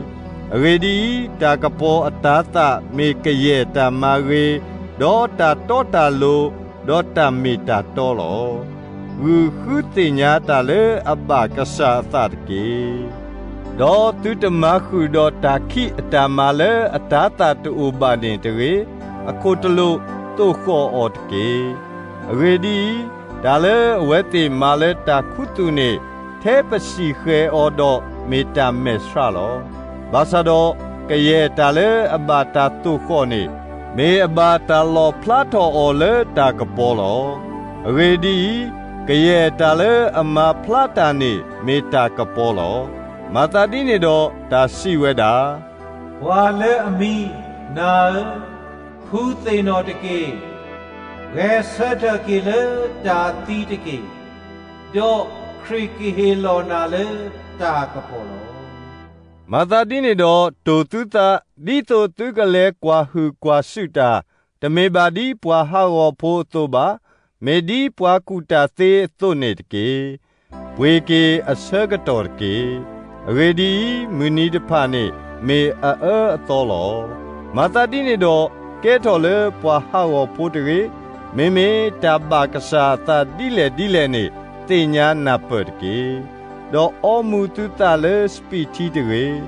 အဂ့ၢ်ဒ်အံၤ, တၢ်ကပီၤအတၤသၣ်မ့ၢ်ကယဲၢ်တၢ်မၤဂ့ၤ, ဒီးတၢ်တီတၢ်လိၤ, ဒီးတၢ်မ့ၢ်တၢ်တီလီၤ. ဂုာ်ဃုသ့ၣ်ညါတၢ်လၢအဘၣ်ကစၢ်အသးတက့ၢ်. ဒီးသုတမၤဃုာ်ဒီးတၢ်ခံးအတၢ်မၤလၢအတၤသၣ်တအိၣ်ဘၣ်န့ၣ်တဂ့ၤ, အခိၣ်တလိာ်သိၣ်ဃီၣ်အီၤတက့ၢ်. အဂ့ၢ်ဒ်အံၤ, တၢ်လၢအဝဲသ့ၣ်မၤလၢတၢ်ခူသူၣ်န့ၣ်, ထဲပစံၣ်ဃဲၤအီၤဒီးမ့ၢ်တၢ်မဲာ်ဆှးလီၤ. ဘၣ်ဆၣ်ဒီး, ကယဲၢ်တၢ်လၢအဘၣ်တၢ်သိၣ်ဃီၣ်န့ၣ်, မ့ၢ်အဘၣ်တၢ်လီၣ်ဖျါထီၣ်အီၤလၢတၢ်ကပီၤလီၤ. အဂ့ၢ်ဒ်အံၤ, ကယဲၢ်တၢ်လၢအမၤဖျါတၢ်န့ၣ်မ့ၢ်တၢ်ကပီၤလီၤ. မၤသးဒ်န့ၣ်ဒီးတၢ်စံးဝဲဒၣ်, ပှၤလၢအမံ, နၤဧၢ, ခူသ့ၣ်နီၣ်တက့ၢ်. ဂဲၤဆၢထၢၣ်က့ၤလၢတၢ်သံတက့ၢ်. ဒီးခရံာ်ကဟ့ၣ်လီၤနၤလၢတၢ်ကပီၤလီၤ. မၤသးဒ်န့ၣ်ဒီးတိၢ်သုသး, ဒ်သိးသုကလဲၤကွၢ်ဟုၣ်ကွၢ်စုာ်တၢ်, တမ့ၢ်ဘၣ်ဒ်ပှၤဟးဂီၤဖိအသိးဘၣ်, မ့ၢ်ဒ်ပှၤကူၣ်တၢ်သ့အသိးန့ၣ်တက့ၢ်. ပှ့ၤက့ၤအဆၢကတီၢ်တက့ၢ်. အဂ့ၢ်ဒ်အံၤ, မုၢ်နံၤတဖၣ်န့ၣ်မ့ၢ်အအၢအသီလီၤ. မၤသးဒ်န့ၣ်ဒီး, ကဲထီၣ်လၢပှၤဟးဂီၤဖိတဂ့ၤ, မ့မ့ၢ်တၢ်ဘၣ်ကစၢ်အသးဒ်လဲၣ်ဒ်လဲၣ်န့ၣ် သ့ၣ်ညါနၢ်ပၢၢ်တက့ၢ်. ဒီးအီမူၤသုသးလၢစပံးထံတဂ့ၤ,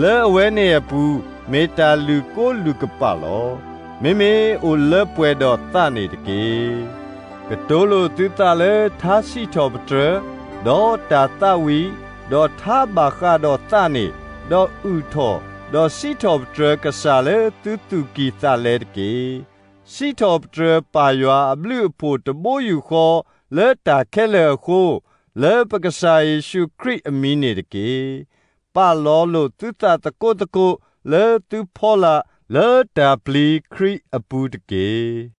လၢအဝဲန့ၣ်အပူၤမ့ၢ်တၢ်လုၢ်ကိလုၢ်ကပာ်လီၤ. မ့မ့ၢ်အိၣ်လၢပှဲၤဒီးသးန့ၣ်တက့ၢ်. ကတိၤလိာ်သုသးလၢထါစံးထီၣ်ပတြၢၤ, ဒီးတၢ်သးဝံၣ်, ဒီးထါဘၣ်ဃးဒီးသးန့ၣ်, ဒီးအုၣ်ထီၣ်, ဒီးစံးထီၣ်ပတြၢၤကစၢ်လၢသုသူၣ်ကံၢ်သးလဲတက့ၢ်. စံးထီၣ်ပတြၢၤပၢ်ယွၤအဘျုးအဖှိၣ်တဘိယူၢ်ဃီလၢတၢ်ခဲလၢာ်အဃိ, လၢပကစၢ်ယ့ၣ်ၡူးခရံာ်အမံၤန့ၣ်တက့ၢ်. ပာ်လီၤလိာ်သုသးသကိးသကိးလၢသုဖီလာ်လၢတၢ်ပျံၤခရံာ်အပူၤတက့ၢ်.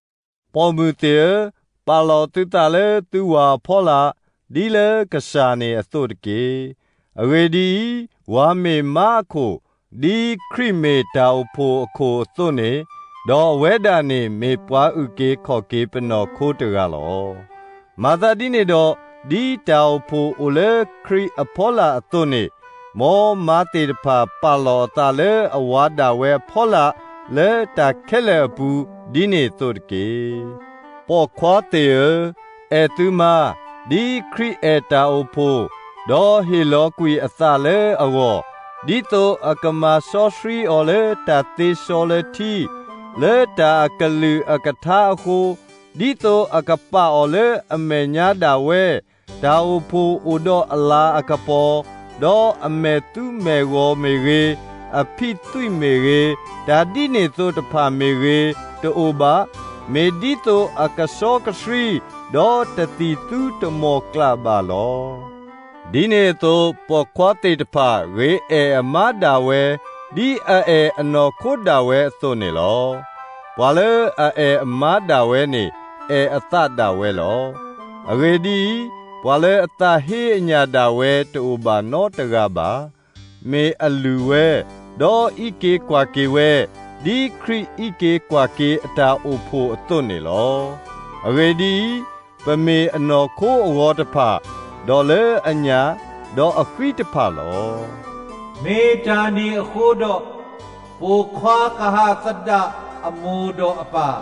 ပိာ်မုၣ်သ့ၣ်ဧၢ, ပာ်လီၤသုသးလၢသုဝၤအဖီလာ်, ဒ်လၢကစၢ်န့ၣ်အသိးတက့ၢ်. အဂ့ၢ်ဒ်အံၤ, ဝၤမ့ၢ်မါအခိၣ်, ဒ်ခရံာ်မ့ၢ်တၢ်အိၣ်ဖှိၣ်အခိၣ်အသိးန့ၣ်, ဒီးအဝဲဒၣ်န့ၣ်မ့ၢ်ပှၤအုၣ်က့ၤခီၣ်က့ၤပနီၢ်ခိတဂၤလီၤ. မၤသးဒ်န့ၣ်ဒီး, ဒ်တၢ်အိၣ်ဖှိၣ်အိၣ်လၢခရံာ်အဖီလာ်အသိးန့ၣ်, မ်မါသ့ၣ်တဖၣ်ပာ်လီၤအသးလၢအဝၤဒၣ်ဝဲအဖီလာ်လၢတၢ်ခဲလၢာ်အပူၤ ဒ်န့ၣ်အသိးတက့ၢ်. ပိာ်ခွါသ့ၣ်ဧၢ, အဲၣ်သုမါ, ဒ်ခရံာ်အဲၣ်တၢ်အိၣ်ဖှိၣ်, ဒီးဟ့ၣ်လီၤကွံာ်အသးလၢအဂီၢ်, ဒ်သိးအကမၤစီဆှံအီၤလၢတၢ်သ့စီလၢထံ, လၢတၢ်အကလုၢ်အကထါအဃိ, ဒ်သိးအကပာ်အီၤလၢအမဲာ်ညါဒၣ်ဝဲ, တၢ်အိၣ်ဖှိၣ်အိၣ်ဒီးအလၤအကပီၤ, ဒီးအမဲာ်သူမဲာ်ဂီၤမ့ၢ်ဂ့ၤ, အဖံးသွံၣ်မ့ၢ်ဂ့ၤ, တၢ်ဒ်န့ၣ်သိးတဖၣ်မ့ၢ်ဂ့ၤ, တအိၣ်ဘၣ်, မ့ၢ်ဒ်သိးအကစီကဆှံ, ဒီးတသံၣ်သူတမီၢ်ကျၢ်ဘၣ်လီၤ. ဒ်န့ၣ်အသိးပိာ်ခွါသ့ၣ်တဖၣ်ဂ့ၤအဲၣ်အမါဒၣ်ဝဲ, ဒ်အအဲၣ်အနီၢ်ခိဒၣ်ဝဲအသိးန့ၣ်လီၤ. ပှၤလၢအအဲၣ်အမါဒၣ်ဝဲန့ၣ် အဲၣ်အသးဒၣ်ဝဲလီၤ. အဂ့ၢ်ဒ်အံၤ, ပှၤလၢအသးဟ့အညၣ်ဒၣ်ဝဲတအိၣ်ဘၣ်နီတဂၤဘၣ်. မ့ၢ်အလုၢ်ဝဲ, ဒီးအံးက့ၤကွၢ်က့ၤဝဲ, ဒ်ခရံာ်အံးက့ၤကွၢ်က့ၤအတၢ်အိၣ်ဖှိၣ်အသိးန့ၣ်လီၤ. အဂ့ၢ်ဒ်အံၤ, ပမ့ၢ်အနီၢ်ခိအဂီၤတဖၣ်, ဒီးလၢအညၣ်, ဒီးအဃံတဖၣ်လီၤ. မ့ၢ်တၢ်န့ၣ်အဃိဒီး, ပိာ်ခွါကဟးသဒၣ်အမိၢ်ဒီးအပၢ်,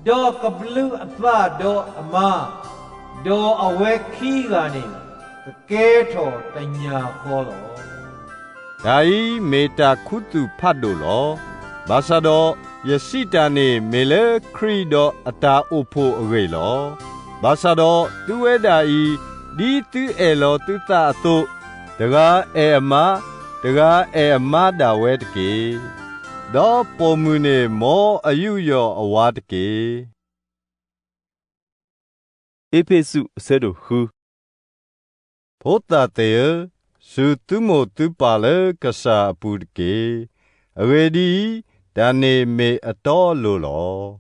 ဒီးကဘျုးအသးဒီးအမါ, ဒီးအဝဲခံဂၤန့ၣ် ကကဲထီၣ်တညၣ်ဃီလီၤ. တၢ်အံၤမ့ၢ်တၢ်ခူသူၣ်ဖးဒိၣ်လီၤ. ဘၣ်ဆၣ်ဒီးယစံးတၢ်န့ၣ် မ့ၢ်လၢခရံာ်ဒီးအတၢ်အိၣ်ဖှိၣ်အဂ့ၢ်လီၤ. ဘၣ်ဆၣ်ဒီးသုဝဲဒၣ်အံၤ, ဒ်သုအဲၣ်လီၤသုသးအသိး, တဂၤအဲၣ်အမါ, တဂၤအဲၣ်အမါဒၣ်ဝဲတက့ၢ်. ဒီးပိာ်မုၣ်န့ၣ် မ်အယူးယီၣ်အဝၤတက့ၢ်. အ့းဖ့းစူး အဆၢဒိၣ်ဃု. ဖိသၣ်သ့ၣ်ဧၢ, စူၢ်သုမိၢ်သုပၢ်လၢကစၢ်အပူၤတက့ၢ်. အဂ့ၢ်ဒ်အံၤ, တၢ်န့ၣ်မ့ၢ်အတီအလိၤလီၤ.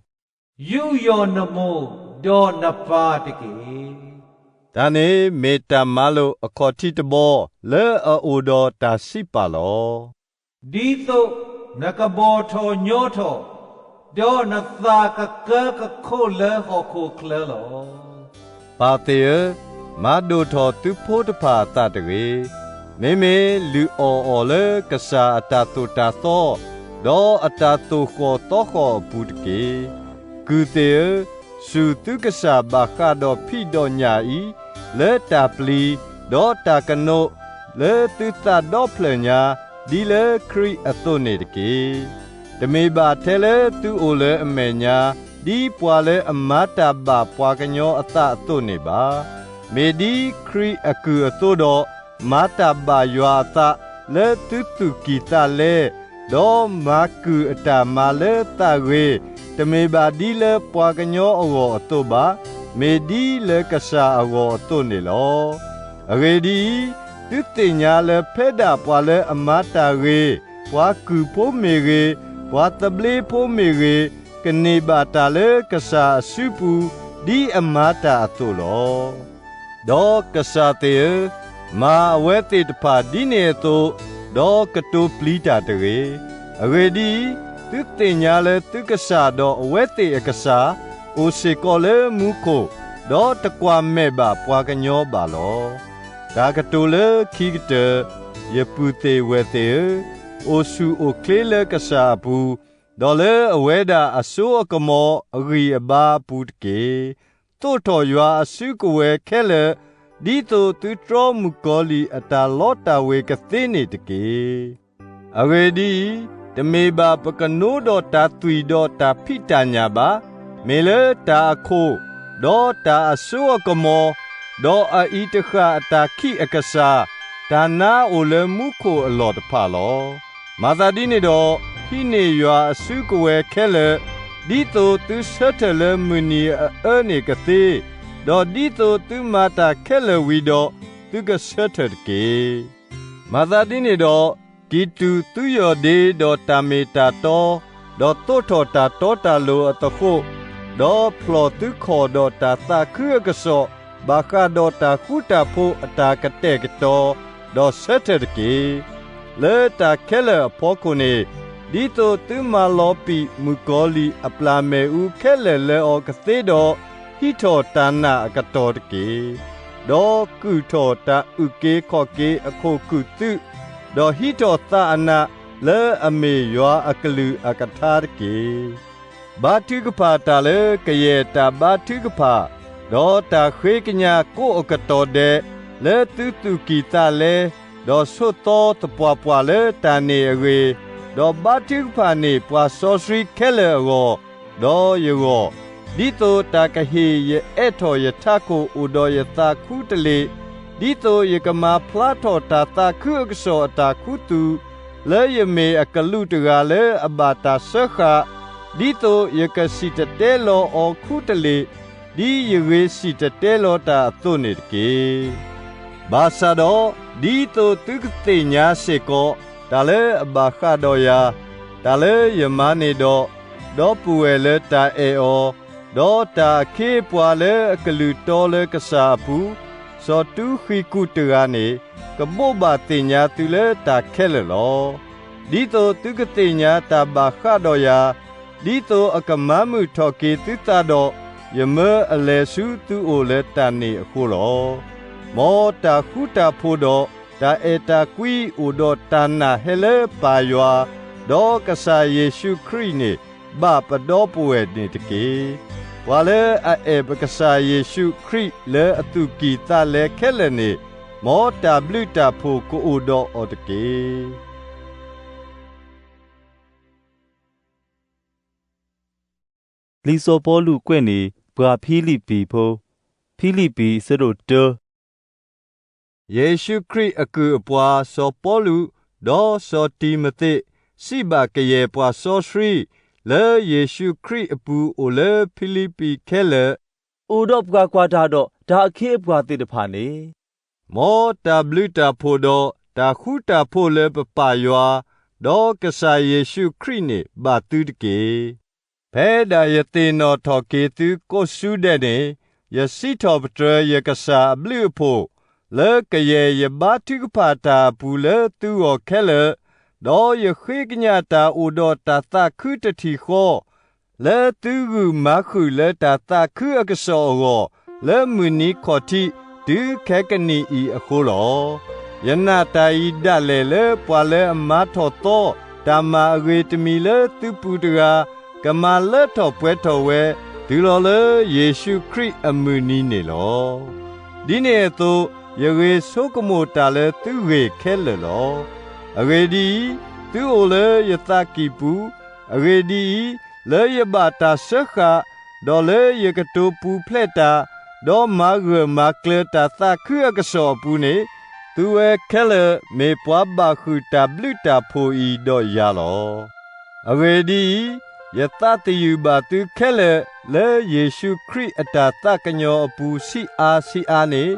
ယူးယီၣ်နမိၢ်ဒီးနပၢ်တက့ၢ်. တၢ်န့ၣ်မ့ၢ်တၢ်မၤလိာ်အခီၣ်ထံးတဘီ လၢအအိၣ်ဒီးတၢ်စံးပာ်လီၤ. ဒ်သိးနကဘီၣ်ထီၣ်ညီထီၣ်, ဒီးနသးကကၢကခိၣ်လၢဟီၣ်ခိၣ်ချၢလီၤ. ပၢ်သ့ၣ်ဧၢ, မၤဒိၣ်ထီၣ်သုဖိတဖၣ်အသးတဂ့ၤ. မ့မ့ၢ်လုၢ်အီၣ်အီၤလၢကစၢ်အတၢ်သိၣ်တၢ်သီ, ဒီးအတၢ်သိၣ်ဃီၣ်သီဃီၣ်အပူၤတက့ၢ်. ကုၢ်သ့ၣ်ဧၢ, စူၢ်သုကစၢ်ဘၣ်ဃးဒီးဖံးဒီးညၣ်အံၤ, လၢတၢ်ပျံၤ, ဒီးတၢ်ကနိး, လၢသုသးဒီဖျၢၣ်ညါ, ဒ်လၢခရံာ်အသိးန့ၣ်တက့ၢ်. တမ့ၢ်ဘၣ်ထဲလၢသုအိၣ်လၢအမဲာ်ညါ, ဒ်ပှၤလၢအမၤတၢ်ဘၣ်ပှၤကညီအသးအသိးန့ၣ်ဘၣ်. မ့ၢ်ဒ်ခရံာ်အကုၢ်အသိးဒီး, မၤတၢ်ဘၣ်ယွၤအသးလၢသုသူၣ်ကံၢ်သးလဲ, ဒီးမၤကုၢ်အတၢ်မၤလၢသးဂ့ၤ, တမ့ၢ်ဘၣ်ဒ်လၢပှၤကညီအဂီၢ်အသိးဘၣ်, မ့ၢ်ဒ်လၢကစၢ်အဂီၢ်အသိးန့ၣ်လီၤ. အဂ့ၢ်ဒ်အံၤ, သုသ့ၣ်ညါလၢဖဲဒၣ်ပှၤလၢအမၤတၢ်ဂ့ၤ, ပှၤကုၢ်ဖိမ့ၢ်ဂ့ၤ, ပှၤသဘျ့ဖိမ့ၢ်ဂ့ၤ, ကန့ၢ်ဘၣ်တၢ်လၢကစၢ်အစုပူၤ, ဒ်အမၤတၢ်အသိးလီၤ. ဒီးကစၢ်သ့ၣ်ဧၢ, မၤအဝဲသ့ၣ်တဖၣ်ဒ်န့ၣ်အသိး, ဒီးကတိၤပျံၤတၢ်တဂ့ၤ. အဂ့ၢ်ဒ်အံၤ, သုသ့ၣ်ညါလၢသုကစၢ်ဒီးအဝဲသ့ၣ်အကစၢ်, အိၣ်စ့ၢ်ကီးလၢမူခိၣ်, ဒီးတကွၢ်မဲာ်ဘၣ်ပှၤကညီဘၣ်လီၤ. တၢ်ကတိၤလၢခံကတၢၢ်, ယပုၢ်သ့ၣ်ဝဲၢ်သ့ၣ်ဧၢ, အိၣ်ဆူၣ်အိၣ်ချ့လၢကစၢ်အပူၤ, ဒီးလၢအဝဲဒၣ်အစိအကမီၤအဂံၢ်အဘါအပူၤတက့ၢ်. သိးထီၣ်ယွၤအစုကဝဲၤခဲလၢာ်, ဒ်သိးသုတြီမုၣ်ကီၤလံၢ်အတၢ်လီတၢ်ဝ့ၤကသ့န့ၣ်တက့ၢ်. အဂ့ၢ်ဒ်အံၤ, တမ့ၢ်ဘၣ်ပကနိဒီးတၢ်သွံၣ်ဒီးတၢ်ဖံးတၢ်ညၣ်ဘၣ်, မ့ၢ်လၢတၢ်အခိၣ်, ဒီးတၢ်အစိအကမီၤ, ဒီးအအံၤတဃၣ်အတၢ်ခံးအကစၢ်, တၢ်နါအိၣ်လၢမူခိၣ်အလီၢ်တဖၣ်လီၤ. မၤသးဒ်န့ၣ်ဒီး, ဟံးန့ၢ်ယွၤအစုကဝဲၤခဲလၢာ်, ဒ်သိးသုဆၢထၢၣ်လၢမုၢ်နံၤအအၢန့ၣ်ကသ့, ဒီးဒ်သိးသုမၤတၢ်ခဲလၢာ်ဝံၤဒီး, သုကဆၢထၢၣ်တက့ၢ်. မၤသးဒ်န့ၣ်ဒီး, ကံၢ်တူာ်သုယီၢ်ဒ့ဒီးတၢ်မ့ၢ်တၢ်တီ, ဒီးသိးထီၣ်တၢ်တီတၢ်လိၤအသဃိး, ဒီးဖျီၣ်သုခီၣ်ဒီးတၢ်သးခုအကစီၣ်, ဘၣ်ဃးဒီးတၢ်ဃူတၢ်ဖိးအတၢ်ကတဲာ်ကတီၤ, ဒီးဆၢထၢၣ်တက့ၢ်. လၢတၢ်ခဲလၢာ်အဖီခိၣ်န့ၣ်, ဒ်သိးသုမၤလီၤပံာ်မုၣ်ကီၤလံၢ်အပျၢ်မ့ၣ်အူခဲလၢာ်လၢအီၤကသ့ဒီး, ဟံးထီၣ်တၢ်နာ်အကတီၢ်တက့ၢ်. ဒီးကုာ်ထီၣ်တၢ်အုၣ်က့ၤခီၣ်က့ၤအခိၣ်ကုာ်သုး, ဒီးဟံးထီၣ်သးအနးလၢအမ့ၢ်ယွၤအကလုၢ်အကထါတက့ၢ်. ဘါထုကဖၣ်တၢ်လၢကယဲၢ်တၢ်ဘါထုကဖၣ်, ဒီးတၢ်ဃ့ကညးကိးအကတီၢ်ဒဲး, လၢသုသူၣ်ကံၢ်သးလဲ, ဒီးဆိးသီသပှၢ်ပှၢ်လၢတၢ်န့ၣ်အဂ့ၢ်, ဒီးဘါထုကဖၣ်န့ၢ်ပှၤစီဆှံခဲလၢာ်အဂီၢ်, ဒီးယဂီၢ်, ဒ်သိးတၢ်ကဟ့ၣ်ယအဲးထီၣ်ယထးခိၣ်အိၣ်ဒီးယသးခူတလ့ၢ်, ဒ်သိးယကမၤဖျါထီၣ်တၢ်သးခုအကစီၣ်အတၢ်ခူသူၣ်, လၢယမ့ၢ်အကလူးတဂၤလၢအဘၣ်တၢ်စၢဃာ်, ဒ်သိးယကစံၣ်တဲၤတဲလီၤအီၤခူတလ့ၢ်, ဒ်ယဂ့ၤစံၣ်တဲၤတဲလီၤတၢ်အသိးန့ၣ်တက့ၢ်. ဘၣ်ဆၣ်ဒီး, ဒ်သိးသုကသ့ၣ်ညါစ့ၢ်ကီး, တၢ်လၢအဘၣ်ဃးဒီးယၤ, တၢ်လၢယမၤန့ၢ်ဒီး, ဒီပုၢ်ဝဲၢ်လၢတၢ်အဲၣ်အီၤ, ဒီးတၢ်အခ့အပှၤလၢအကလုၢ်တီလၢကစၢ်အပူၤ, စီၤတူဃံးကူးတဂၤန့ၣ်, ကဘိးဘၣ်သ့ၣ်ညါသုလၢတၢ်ခဲလၢာ်လီၤ. ဒ်သိးသုကသ့ၣ်ညါတၢ်ဘၣ်ဃးဒီးယၤ, ဒ်သိးအကမၤမုာ်ထီၣ်က့ၤသုသးဒီး, ယမၢအလဲၤဆူသုအိၣ်လၢတၢ်န့ၣ်အဃိလီၤ. မ်တၢ်ဃူတၢ်ဖိးဒီးတၢ်အဲၣ်တၢ်ကွံအိၣ်ဒီးတၢ်နာ်ဟဲလၢပၢ်ယွၤ, ဒီးကစၢ်ယ့ၣ်ၡူးခရံာ်န့ၣ် ဘၣ်ပဒီပုၢ်ဝဲၢ်န့ၣ်တက့ၢ်. ပှၤလၢအအဲၣ်ပကစၢ်ယ့ၣ်ၡူးခရံာ်လၢအသူၣ်ကံၢ်သးလဲခဲလၢာ်န့ၣ်, မ်တၢ်ဘျုးတၢ်ဖှိၣ်ကအိၣ်ဒီးအီၤတက့ၢ်. လံာ်စီၤပီလူးကွဲးန့ၢ်ပှၤဖံလံးပံၤဖိ, ဖံလံးပံၤ အဆၢဒိၣ်တၢ. ယ့ၣ်ၡူးခရံာ်အကုၢ်အပှၤစီၤပီလူး, ဒီးစီၤတံၤမသ့း, စံးဘၣ်ကယဲၢ်ပှၤစီဆှံ, လၢယ့ၣ်ၡူးခရံာ်အပူၤအိၣ်လၢဖံလံးပံၤခဲလၢာ်, အိၣ်ဒီးပှၤကွၢ်တၢ်ဒီးတၢ်အခ့အပှၤသ့ၣ်တဖၣ်န့ၣ်, မ်တၢ်ဘျုးတၢ်ဖှိၣ်ဒီးတၢ်ဃူတၢ်ဖိးလၢပပၢ်ယွၤ, ဒီးကစၢ်ယ့ၣ်ၡူးခရံာ်န့ၣ် ဘၣ်သုတက့ၢ်. ဖဲဒၣ်ယသ့ၣ်နီၣ်ထီၣ်က့ၤသုကိးစုဒဲးန့ၣ်, ယစံးထီၣ်ပတြၢၤယကစၢ်အဘျုးအဖှိၣ်, လၢကယဲၢ်ယဘါထုကဖၣ်တၢ်အပူၤလၢသုဂီၢ်ခဲလၢာ်, ဒီးယဃ့ကညးတၢ်အိၣ်ဒီးတၢ်သးခုတထံၣ်ဃီ, လၢသုဂုာ်မၤဃုာ်လၢတၢ်သးခုအကစီၣ်အဂီၢ်, လၢမုၢ်နံၤခီၣ်ထံးတုၤခဲကနံၣ်အံၤအဃိလီၤ. ယနာ်တၢ်အံၤဒၣ်လဲာ်လၢပှၤလၢအမၤထီၣ်သီတၢ်မၤအဂ့ၤတမံၤလၢသုပူၤတဂၤ, ကမၤလၢထီၣ်ပှဲၤထီၣ်ဝဲ တုၤလီၤလၢယ့ၣ်ၡူးခရံာ်အမုၢ်နံၤန့ၣ်လီၤ. ဒ်န့ၣ်အသိး, ယဂ့ၤဆိကမိၣ်တၢ်လၢသုဂ့ၢ်ခဲလၢာ်လီၤ. အဂ့ၢ်ဒ်အံၤ, သုအိၣ်လၢယသးကံၢ်ပူၤ, အဂ့ၢ်ဒ်အံၤ, လၢယဘၣ်တၢ်စၢဃာ်, ဒီးလၢယကတိၤပူၤဖျဲးတၢ်, ဒီးမၤဂၢၢ်မၤကျၢၤတၢ်သးခုအကစီၣ်အပူၤန့ၣ်, သုဝဲခဲလၢာ်မ့ၢ်ပှၤဘၣ်ဃုာ်တၢ်ဘျုးတၢ်ဖှိၣ်အံၤဒီးယၤလီၤ. အဂ့ၢ်ဒ်အံၤ, ယသးသယုၢ်ဘၣ်သုခဲလၢာ်လၢယ့ၣ်ၡူးခရံာ်အတၢ်သးကညီၤအပူၤဆံးအါဆံးအါန့ၣ်,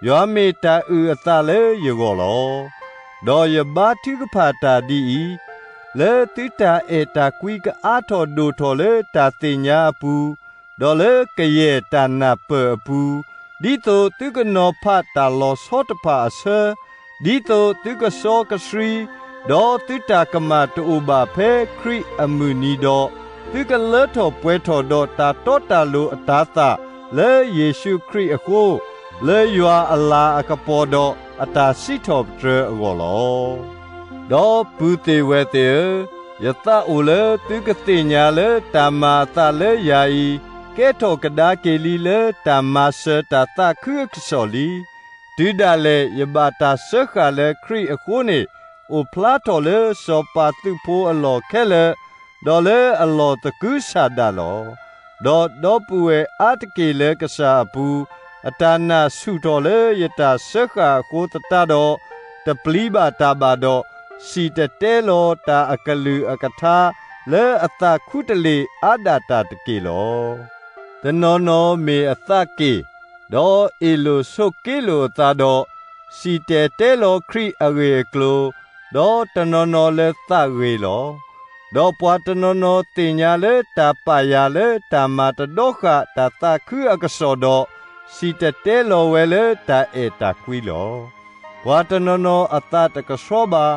ယွၤမ့ၢ်တၢ်အုၣ်အသးလၢယဂီၢ်လီၤ. ဒီးယဘါထုကဖၣ်တၢ်ဒ်အံၤ, လၢသုတၢ်အဲၣ်တၢ်ကွံကအါထီၣ်ဒိၣ်ထီၣ်လၢတၢ်သ့ၣ်ညါအပူၤ, ဒီးလၢကယဲၢ်တၢ်နၢ်ပၢၢ်အပူၤ, ဒ်သိးသုကနီၤဖးတၢ်လီၤဆီတဖၣ်အဆၢ, ဒ်သိးသုကစီကဆှံ, ဒီးသုတၢ်ကမၣ်တအိၣ်ဘၣ်ဖဲခရံာ်အမုၢ်နံၤဒီး, သုကလၢထီၣ်ပှဲၤထီၣ်ဒီးတၢ်တီတၢ်လိၤအတၤသၣ်လၢယ့ၣ်ၡူးခရံာ်အဃိ, လၢယွၤအလၤအကပီၤဒီးအတၢ်စံးထီၣ်ပတြၢၤအဂီၢ်လီၤ. ဒီပုၢ်သ့ၣ်ဝဲၢ်သ့ၣ်ဧၢ, ယသးအိၣ်လၢသုကသ့ၣ်ညါလၢတၢ်မၤအသးလၢယၤအံၤ, ကဲထီၣ်ကဒါက့ၤလံလၢတၢ်မၤစၢၤတၢ်သးခုအကစီၣ်လံ. တုၤဒၣ်လဲာ်ယဘၣ်တၢ်စၢဃာ်လၢခရံာ်အဃိန့ၣ်, အိၣ်ဖျါထီၣ်လၢစီၤပၤသုးဖိအလီၢ်ခဲလၢာ်, ဒီးလၢအလီၢ်သကုၤဆးဒးလီၤ. ဒီးဒီပုၢ်ဝဲၢ်အါတက့ၢ်လၢကစၢ်အပူၤ, အတၢ်နာ်ဆူၣ်ထီၣ်လၢယတၢ်စၢဃာ်အဃိသတးဒီး, တပျံၤဘၣ်တၢ်ဘၣ်ဒီး, စံၣ်တဲၤတဲလီၤတၢ်အကလုၢ်အကထါလၢအသးခူတလ့ၢ်အါဒၣ်တၢ်တက့ၢ်လီၤ. တနီၤနီၤမ့ၢ်အသးက့ၣ်, ဒီးအ့ၣ်လိာ်ဆိးက့လိာ်အသးဒီး, စံၣ်တဲၤတဲလီၤခရံာ်အဂ့ၢ်အကျိၤ, ဒီးတနီၤနီၤလၢသးဂ့ၤလီၤ. ဒီးပှၤတနီၤနီၤသ့ၣ်ညါလၢတၢ်ပာ်ယၤလၢတၢ်မၤတဒီဃာ်တၢ်သးခုအကစီၣ်ဒီး, စံၣ်တဲၤတဲလီၤဝဲလၢတၢ်အဲၣ်တၢ်ကွံလီၤ. ပှၤတနီၤနီၤအသးတကဆှီဘၣ်,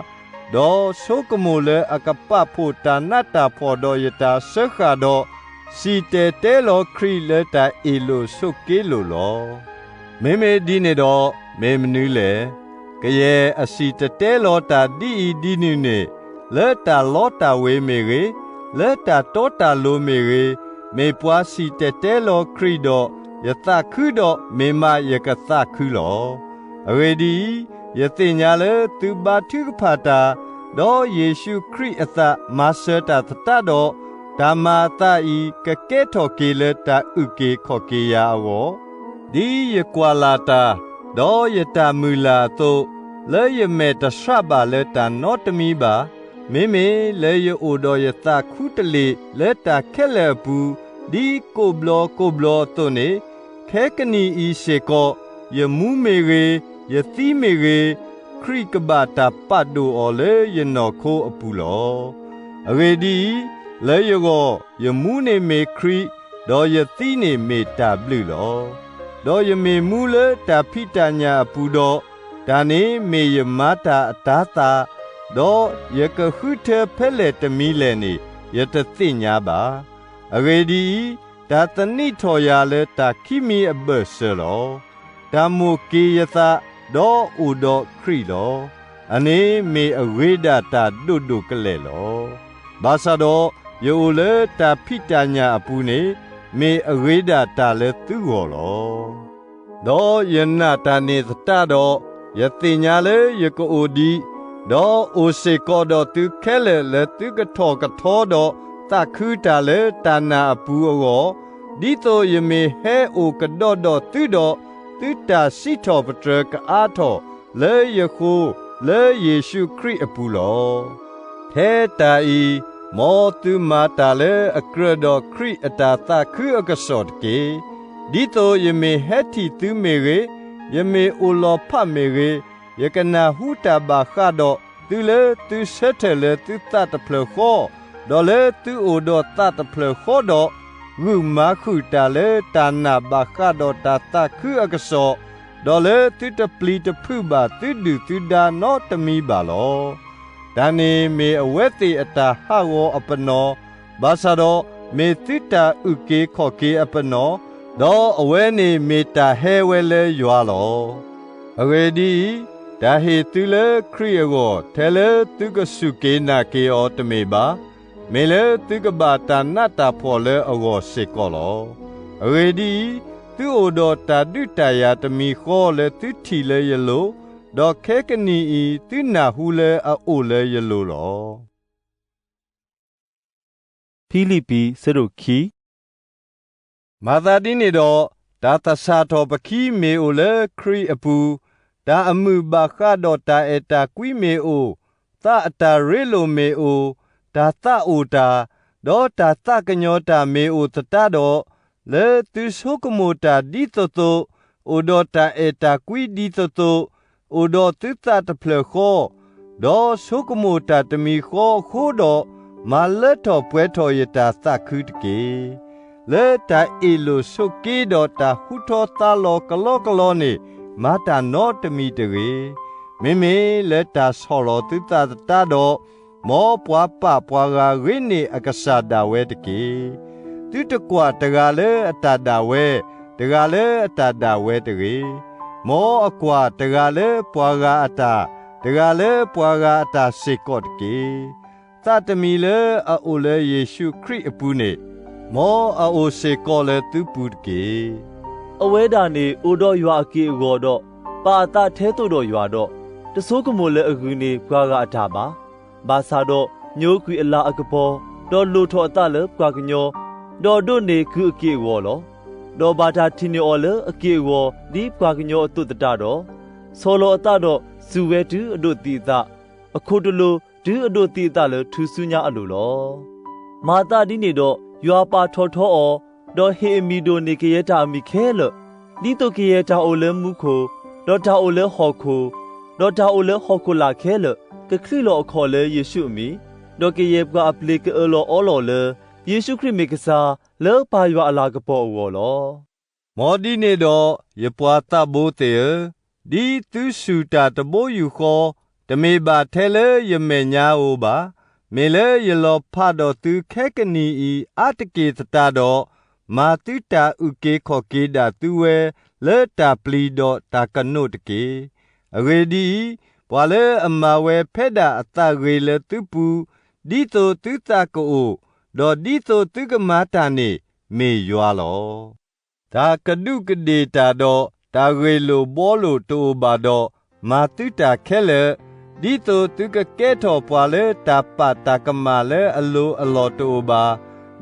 ဒီးဆိကမိၣ်လၢအကပာ်ဖှိၣ်တၢ်နးတၢ်ဖှီၣ်ဒီးယတၢ်စၢဃာ်ဒီး, စံၣ်တဲၤတဲလီၤခရံာ်လၢတၢ်အ့ၣ်လိာ်ဆိးက့လိာ်လီၤ. မ့မ့ၢ်ဒ်န့ၣ်ဒီး, မ့ၢ်မနုၤလဲၣ်. ကယဲၢ်အစံၣ်တဲၤတဲလီၤတၢ်ဒ်အံၤဒ်နုၤန့ၣ်, လၢတၢ်လီတၢ်ဝ့ၤမ့ၢ်ဂ့ၤ, လၢတၢ်တီတၢ်လိၤမ့ၢ်ဂ့ၤ, မ့ၢ်ပှၤစံၣ်တဲၤတဲလီၤခရံာ်ဒီးယသးခုဒီး, မ့ၢ်မးယကသးခုလီၤ. အဂ့ၢ်ဒ်အံၤ, ယသ့ၣ်ညါလၢသုဘါထုကဖၣ်တၢ်, ဒီးယ့ၣ်ၡူးခရံာ်အသးမၤစၢၤတၢ်သတးဒီး, တၢ်မၤအသးအံၤကကဲထီၣ်က့ၤလၢတၢ်အုၣ်က့ၤခီၣ်က့ၤယၤအဂီၢ်, ဒ်ယကွၢ်လၢ်တၢ်, ဒီးယတၢ်မုၢ်လၢ်အသိး, လၢယမဲာ်တဆှးဘၣ်လၢတၢ်နီတမံၤဘၣ်, မ့မ့ၢ်လၢယအိၣ်ဒီးယသးခူတလ့ၢ်လၢတၢ်ခဲလၢာ်အပူၤ, ဒ်ကိးဘျီကိးဘျီအသိးန့ၣ်, ခဲကနံၣ်အံၤစ့ၢ်ကီး, ယမူမ့ၢ်ဂ့ၤ, ယသံမ့ၢ်ဂ့ၤ, ဒီးယဃုထၢဖဲလဲၣ်တမံၤလဲၣ်န့ၣ်, ယ့ၣ်ၡူးခရံာ်ကဘၣ်တၢ်ပာ်ဒိၣ်အီၤလၢယနီၢ်ခိအပူၤလီၤ. အဂ့ၢ်ဒ်အံၤ, လၢယဂီၢ်, ယမူန့ၣ်မ့ၢ်ခရံာ်, ဒီးယသံန့ၣ်မ့ၢ်တၢ်ဘျုးလီၤ. ဒီးယမ့ၢ်မူလၢတၢ်ဖံးတၢ်ညၣ်အပူၤဒီး, တၢ်န့ၣ်မ့ၢ်ယမၤတၢ်အတၤသၣ်, ဒီးယကဃုထၢဖဲလဲၣ်တမံၤလဲၣ်န့ၣ်, ယတသ့ၣ်ညါဘၣ်. အဂ့ၢ်ဒ်အံၤ, တၢ်သန့ၤထီၣ်ယၤလၢတၢ်ခံမံၤအဘၢၣ်စၢၤလီၤ. တၢ်မိၣ်က့ၤယသး, ဒီးအိၣ်ဒီးခရံာ်လီၤ. အန့ၣ်မ့ၢ်အဂ့ၤဒၣ်တၢ်ဒိၣ်ဒိၣ်ကလဲာ်လီၤ. ဘၣ်ဆၣ်ဒီးယအိၣ်လၢတၢ်ဖံးတၢ်ညၣ်အပူၤန့ၣ်, မ့ၢ်အဂ့ၤဒၣ်တၢ်လၢသုဂီၢ်လီၤ. ဒီးယနာ်တၢ်န့ၣ်သတးဒီး, ယသ့ၣ်ညါလၢယကအိၣ်ဒံး, ဒီးအိၣ်စ့ၢ်ကီးဒီးသုခဲလၢာ်လၢသုကထီၣ်ကထီဒီးသးခုတၢ်လၢတၢ်နာ်အပူၤအဂီၢ်, ဒ်သိးယမ့ၢ်ဟဲအိၣ်ကဒီးဒီးသုဒီး, သုတၢ်စံးထီၣ်ပတြၢၤကအါထီၣ်လၢယဃိ, လၢယ့ၣ်ၡူးခရံာ်အပူၤလီၤ. ထဲတၢ်အံၤ, မ်သုမၤတၢ်လၢအကြၢးဒီးခရံာ်အတၢ်သးခုအကစီၣ်တက့ၢ်. ဒ်သိးယမ့ၢ်ဟဲထံၣ်သုမ့ၢ်ဂ့ၤ, ယမ့ၢ်အိၣ်လီၤဖးမ့ၢ်ဂ့ၤ, ယကနၢ်ဟူတၢ်ဘၣ်ဃးဒီးသုလၢသုဆၢထၢၣ်လၢသုသးတဖျၢၣ်ဃီ, ဒီးလၢသုအိၣ်ဒီးသးတဖျၢၣ်ဃီဒီး, ဂုာ်မၤဃုာ်တၢ်လၢတၢ်နာ်ဘၣ်ဃးဒီးတၢ်သးခုအကစီၣ်, ဒီးလၢသုတပျံၤတဖုးဘၣ်သုဒုၣ်သုဒါနီတမံၤဘၣ်လီၤ. တၢ်န့ၣ်မ့ၢ်အဝဲသ့ၣ်အတၢ်ဟးဂီၤအပနီၣ်, ဘၣ်ဆၣ်ဒီးမ့ၢ်သုတၢ်အုၣ်က့ၤခီၣ်က့ၤအပနီၣ်, ဒီးအဝဲန့ၣ်မ့ၢ်တၢ်ဟဲဝဲလၢယွၤလီၤ. အဂ့ၢ်ဒ်အံၤ, တၢ်ဟ့ၣ်သုလၢခရံာ်အဂီၢ် ထဲလၢသုကစူၢ်က့ၤနာ်က့ၤအီၤတမ့ၢ်ဘၣ်, မ့ၢ်လၢသုကဘၣ်တၢ်နးတၢ်ဖှီၣ်လၢအဂီၢ်စ့ၢ်ကီးလီၤ. အဂ့ၢ်ဒ်အံၤ, သုအိၣ်ဒီးတၢ်ဒုးတၢ်ယၤတမံၤဃီလၢသုထံၣ်လၢယလိၤ, ဒီးခဲကနံၣ်အံၤသုနၢ်ဟူလၢအအိၣ်လၢယလိၤလီၤ. ဖံလံးပံး ဆၢဒိၣ်ခံ မၤသးဒ်န့ၣ်ဒီး, တၢ်သဆၣ်ထီၣ်ပခံမ့ၢ်အိၣ်လၢခရံာ်အပူၤ, တၢ်အမုာ်ဘၣ်ဃးဒီးတၢ်အဲၣ်တၢ်ကွံမ့ၢ်အိၣ်, သးအတၢ်ရ့လိာ်မ့ၢ်အိၣ်, တၢ်သးအိၣ်တၢ်, ဒီးတၢ်သးကညီၤတၢ်မ့ၢ်အိၣ်သတးဒီး, လၢသုဆိကမိၣ်တၢ်ဒ်သိးသိး, အိၣ်ဒီးတၢ်အဲၣ်တၢ်ကွံဒ်သိးသိး, အိၣ်ဒီးသုသးတဖျၢၣ်ဃီ, ဒီးဆိကမိၣ်တၢ်တမံၤဃီအဃိဒီး, မၤလၢထီၣ်ပှဲၤထီၣ်ယတၢ်သးခုတက့ၢ်. လၢတၢ်အ့ၣ်လိာ်ဆိးက့ဒီးတၢ်ဟူထီသါလီၤကလီကလီန့ၣ်, မၤတၢ်နီတမံၤတဂ့ၤ. မ့မ့ၢ်လၢတၢ်ဆီၣ်လီၤသုသးသတးဒီး, မ်ပှၤပာ်ပှၤဂၤဂ့ၤန့ၢ်အကစၢ်ဒၣ်ဝဲတက့ၢ်. သုတကွၢ်တဂၤလၢအတၢ်ဒၣ်ဝဲ, တဂၤလၢအတၢ်ဒၣ်ဝဲတဂ့ၤ. မ်အကွၢ်တဂၤလၢပှၤဂၤအတၢ်, တဂၤလၢပှၤဂၤအတၢ်စ့ၢ်ကီးတက့ၢ်. သးတမံၤလၢအအိၣ်လၢယ့ၣ်ၡူးခရံာ်အပူၤန့ၣ်, မ်အအိၣ်စ့ၢ်ကီးလၢသုပူၤတက့ၢ်. အဝဲဒၣ်န့ၣ်အိၣ်ဒီးယွၤအက့ၢ်အဂီၤဒီး, ပာ်အသးထဲသိးဒီးယွၤဒီး, တဆိကမိၣ်လၢအဂုၤန့ၢ်ပှၤဂၤအတၢ်ဘၣ်. ဘၣ်ဆၣ်ဒီးညိကွံာ်အလၤအကပီၤ, ဒီးလိၣ်ထီၣ်အသးလၢပှၤကညီ, ဒီးဒိးန့ၢ်ကုၢ်အက့ၢ်အဂီၤလီၤ. ဒီးဘၣ်တၢ်ထံၣ်န့ၢ်အီၤလၢအက့ၢ်အဂီၤဒ်ပှၤကညီအသိးသတးဒီး, ဆီၣ်လီၤအသးဒီးစူၢ်ဝဲတုၤအဒိးသံအသး, အခိၣ်တလိၤတုၤအဒိးသံအသးလၢထူၣ်စုညါအလိၤလီၤ. မၤသးဒ်န့ၣ်ဒီးယွၤပာ်ထီၣ်ထီအီၤ, ဒီးဟ့ၣ်အမံၤဒိၣ်န့ၢ်ကယဲၢ်တၢ်အမံၤခဲလၢာ်, ဒ်သိးကယဲၢ်တၢ်အိၣ်လၢမူခိၣ်, ဒီးတၢ်အိၣ်လၢဟီၣ်ခိၣ်, ဒီးတၢ်အိၣ်လၢဟီၣ်ခိၣ်လာ်ခဲလၢာ်, ကချံးလီၤအခီၣ်လၢယ့ၣ်ၡူးအမံၤ, ဒီးကယဲၢ်ပှၤအပျ့ၤကအၢၣ်လီၤအီလီၤလၢ, ယ့ၣ်ၡူးခရံာ်မ့ၢ်ကစၢ်, လၢပၢ်ယွၤအလၤကပီၤအဂီၢ်လီၤ. မ်ဒ်န့ၣ်ဒီး, ယပှၤသးဘိသ့ၣ်ဧၢ, ဒ်သုစူၢ်တၢ်တဘိယူၢ်ဃီ, တမ့ၢ်ဘၣ်ထဲလၢယမဲာ်ညါဧိၤဘၣ်, မ့ၢ်လၢယလီၤဖးဒီးသုခဲကနံၣ်အံၤအါတက့ၢ်သတးဒီး, မၤသုတၢ်အုၣ်က့ၤခီၣ်က့ၤဒၣ်သုဝဲ, လၢတၢ်ပျံၤဒီးတၢ်ကနိးတက့ၢ်. အဂ့ၢ်ဒ်အံၤ, ပှၤလၢအမၤဝဲဖဲဒၣ်အသးဂ့ၤလၢသုပူၤ, ဒ်သိးသုသးကအိၣ်, ဒီးဒ်သိးသုကမၤတၢ်န့ၣ်, မ့ၢ်ယွၤလီၤ. တၢ်ကဒူးကဒ့ၣ်တၢ်ဒီးတၢ်ဂ့ၢ်လိာ်ဘှီလိာ်တအိၣ်ဘၣ်ဒီး, မၤသုတၢ်ခဲလၢာ်, ဒ်သိးသုကကဲထီၣ်ပှၤလၢတၢ်ပာ်တၢ်ကမၣ်လၢအလိၤအလီၢ်တအိၣ်ဘၣ်,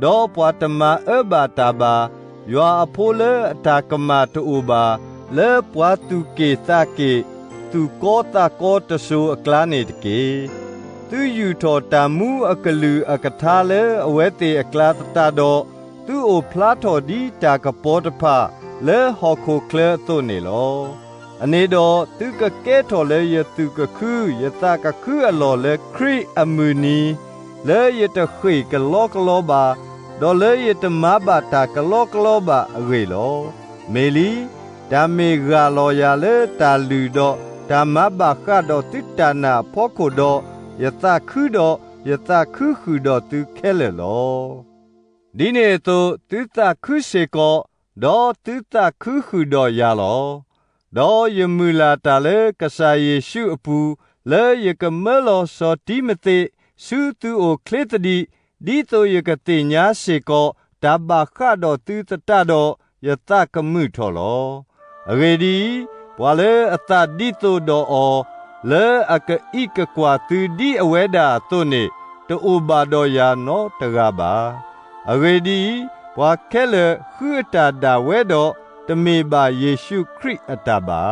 ဒီးပှၤတမၤအၢဘၣ်တၢ်ဘၣ်, ယွၤအဖိလၢအတၢ်ကမၣ်တအိၣ်ဘၣ်, လၢပှၤသူၣ်က့ၣ်သးက့ၣ်, သူၣ်ကီသးကီတစိၤအကျါန့ၣ်တက့ၢ်. သုယူာ်ထီၣ်တၢ်မူအကလုာ်အကထါလၢအဝဲသ့ၣ်အကျါသတးဒီး, သုအိၣ်ဖျါထီၣ်ဒ်တၢ်ကပီၤတဖၣ်လၢဟီၣ်ခိၣ်ချၢအသိးန့ၣ်လီၤ. အန့ၣ်ဒီးသုကကဲထီၣ်လၢယသူၣ်ကခုယသးကခုအလီၢ်လၢခရံာ်အမုၢ်နံၤ, လၢယတဃ့ၢ်ကလီကလီဘၣ်, ဒီးလၢယတမၤဘၣ်တၢ်ကလီကလီဘၣ်အဂ့ၢ်လီၤ. မ့ၢ်လံ, တၢ်မ့ၢ်ဂၢ်လီၤယၤလၢတၢ်လုၢ်ဒီးတၢ်မၤဘၣ်ဃးဒီးသုတၢ်နာ်အဖီခိၣ်ဒီး, ယသးခုဒီးယသးခုဃုာ်ဒီးသုခဲလၢာ်လီၤ. ဒ်န့ၣ်အသိးသုသးခုစ့ၢ်ကီး, ဒီးသုသးခုဃုာ်ဒီးယၤလီၤ. ဒီးယမုၢ်လၢ်တၢ်လၢကစၢ်ယ့ၣ်ရှူးအပူၤ, လၢယကမၢလီၤစီၤတံၤမသ့းဆူသုအိၣ်ချ့သဒံး, ဒ်သိးယကသ့ၣ်ညါစ့ၢ်ကီးတၢ်ဘၣ်ဃးဒီးသုသတးဒီး, ယသးကမုာ်ထီၣ်လီၤ. အဂ့ၢ်ဒ်အံၤ, ပှၤလၢအသးဒ်သိးဒီးအီၤ, လၢအကအံးကကွၢ်သုဒ်အဝဲဒၣ်အသိးန့ၣ်, တအိၣ်ဘၣ်ဒီးယၤနီတဂၤဘၣ်. အဂ့ၢ်ဒ်အံၤ, ပှၤခဲလၢာ်ဃုအတၢ်ဒၣ်ဝဲဒီး, တမ့ၢ်ဘၣ်ယ့ၣ်ရှူးခရံာ်အတၢ်ဘၣ်ဧါ.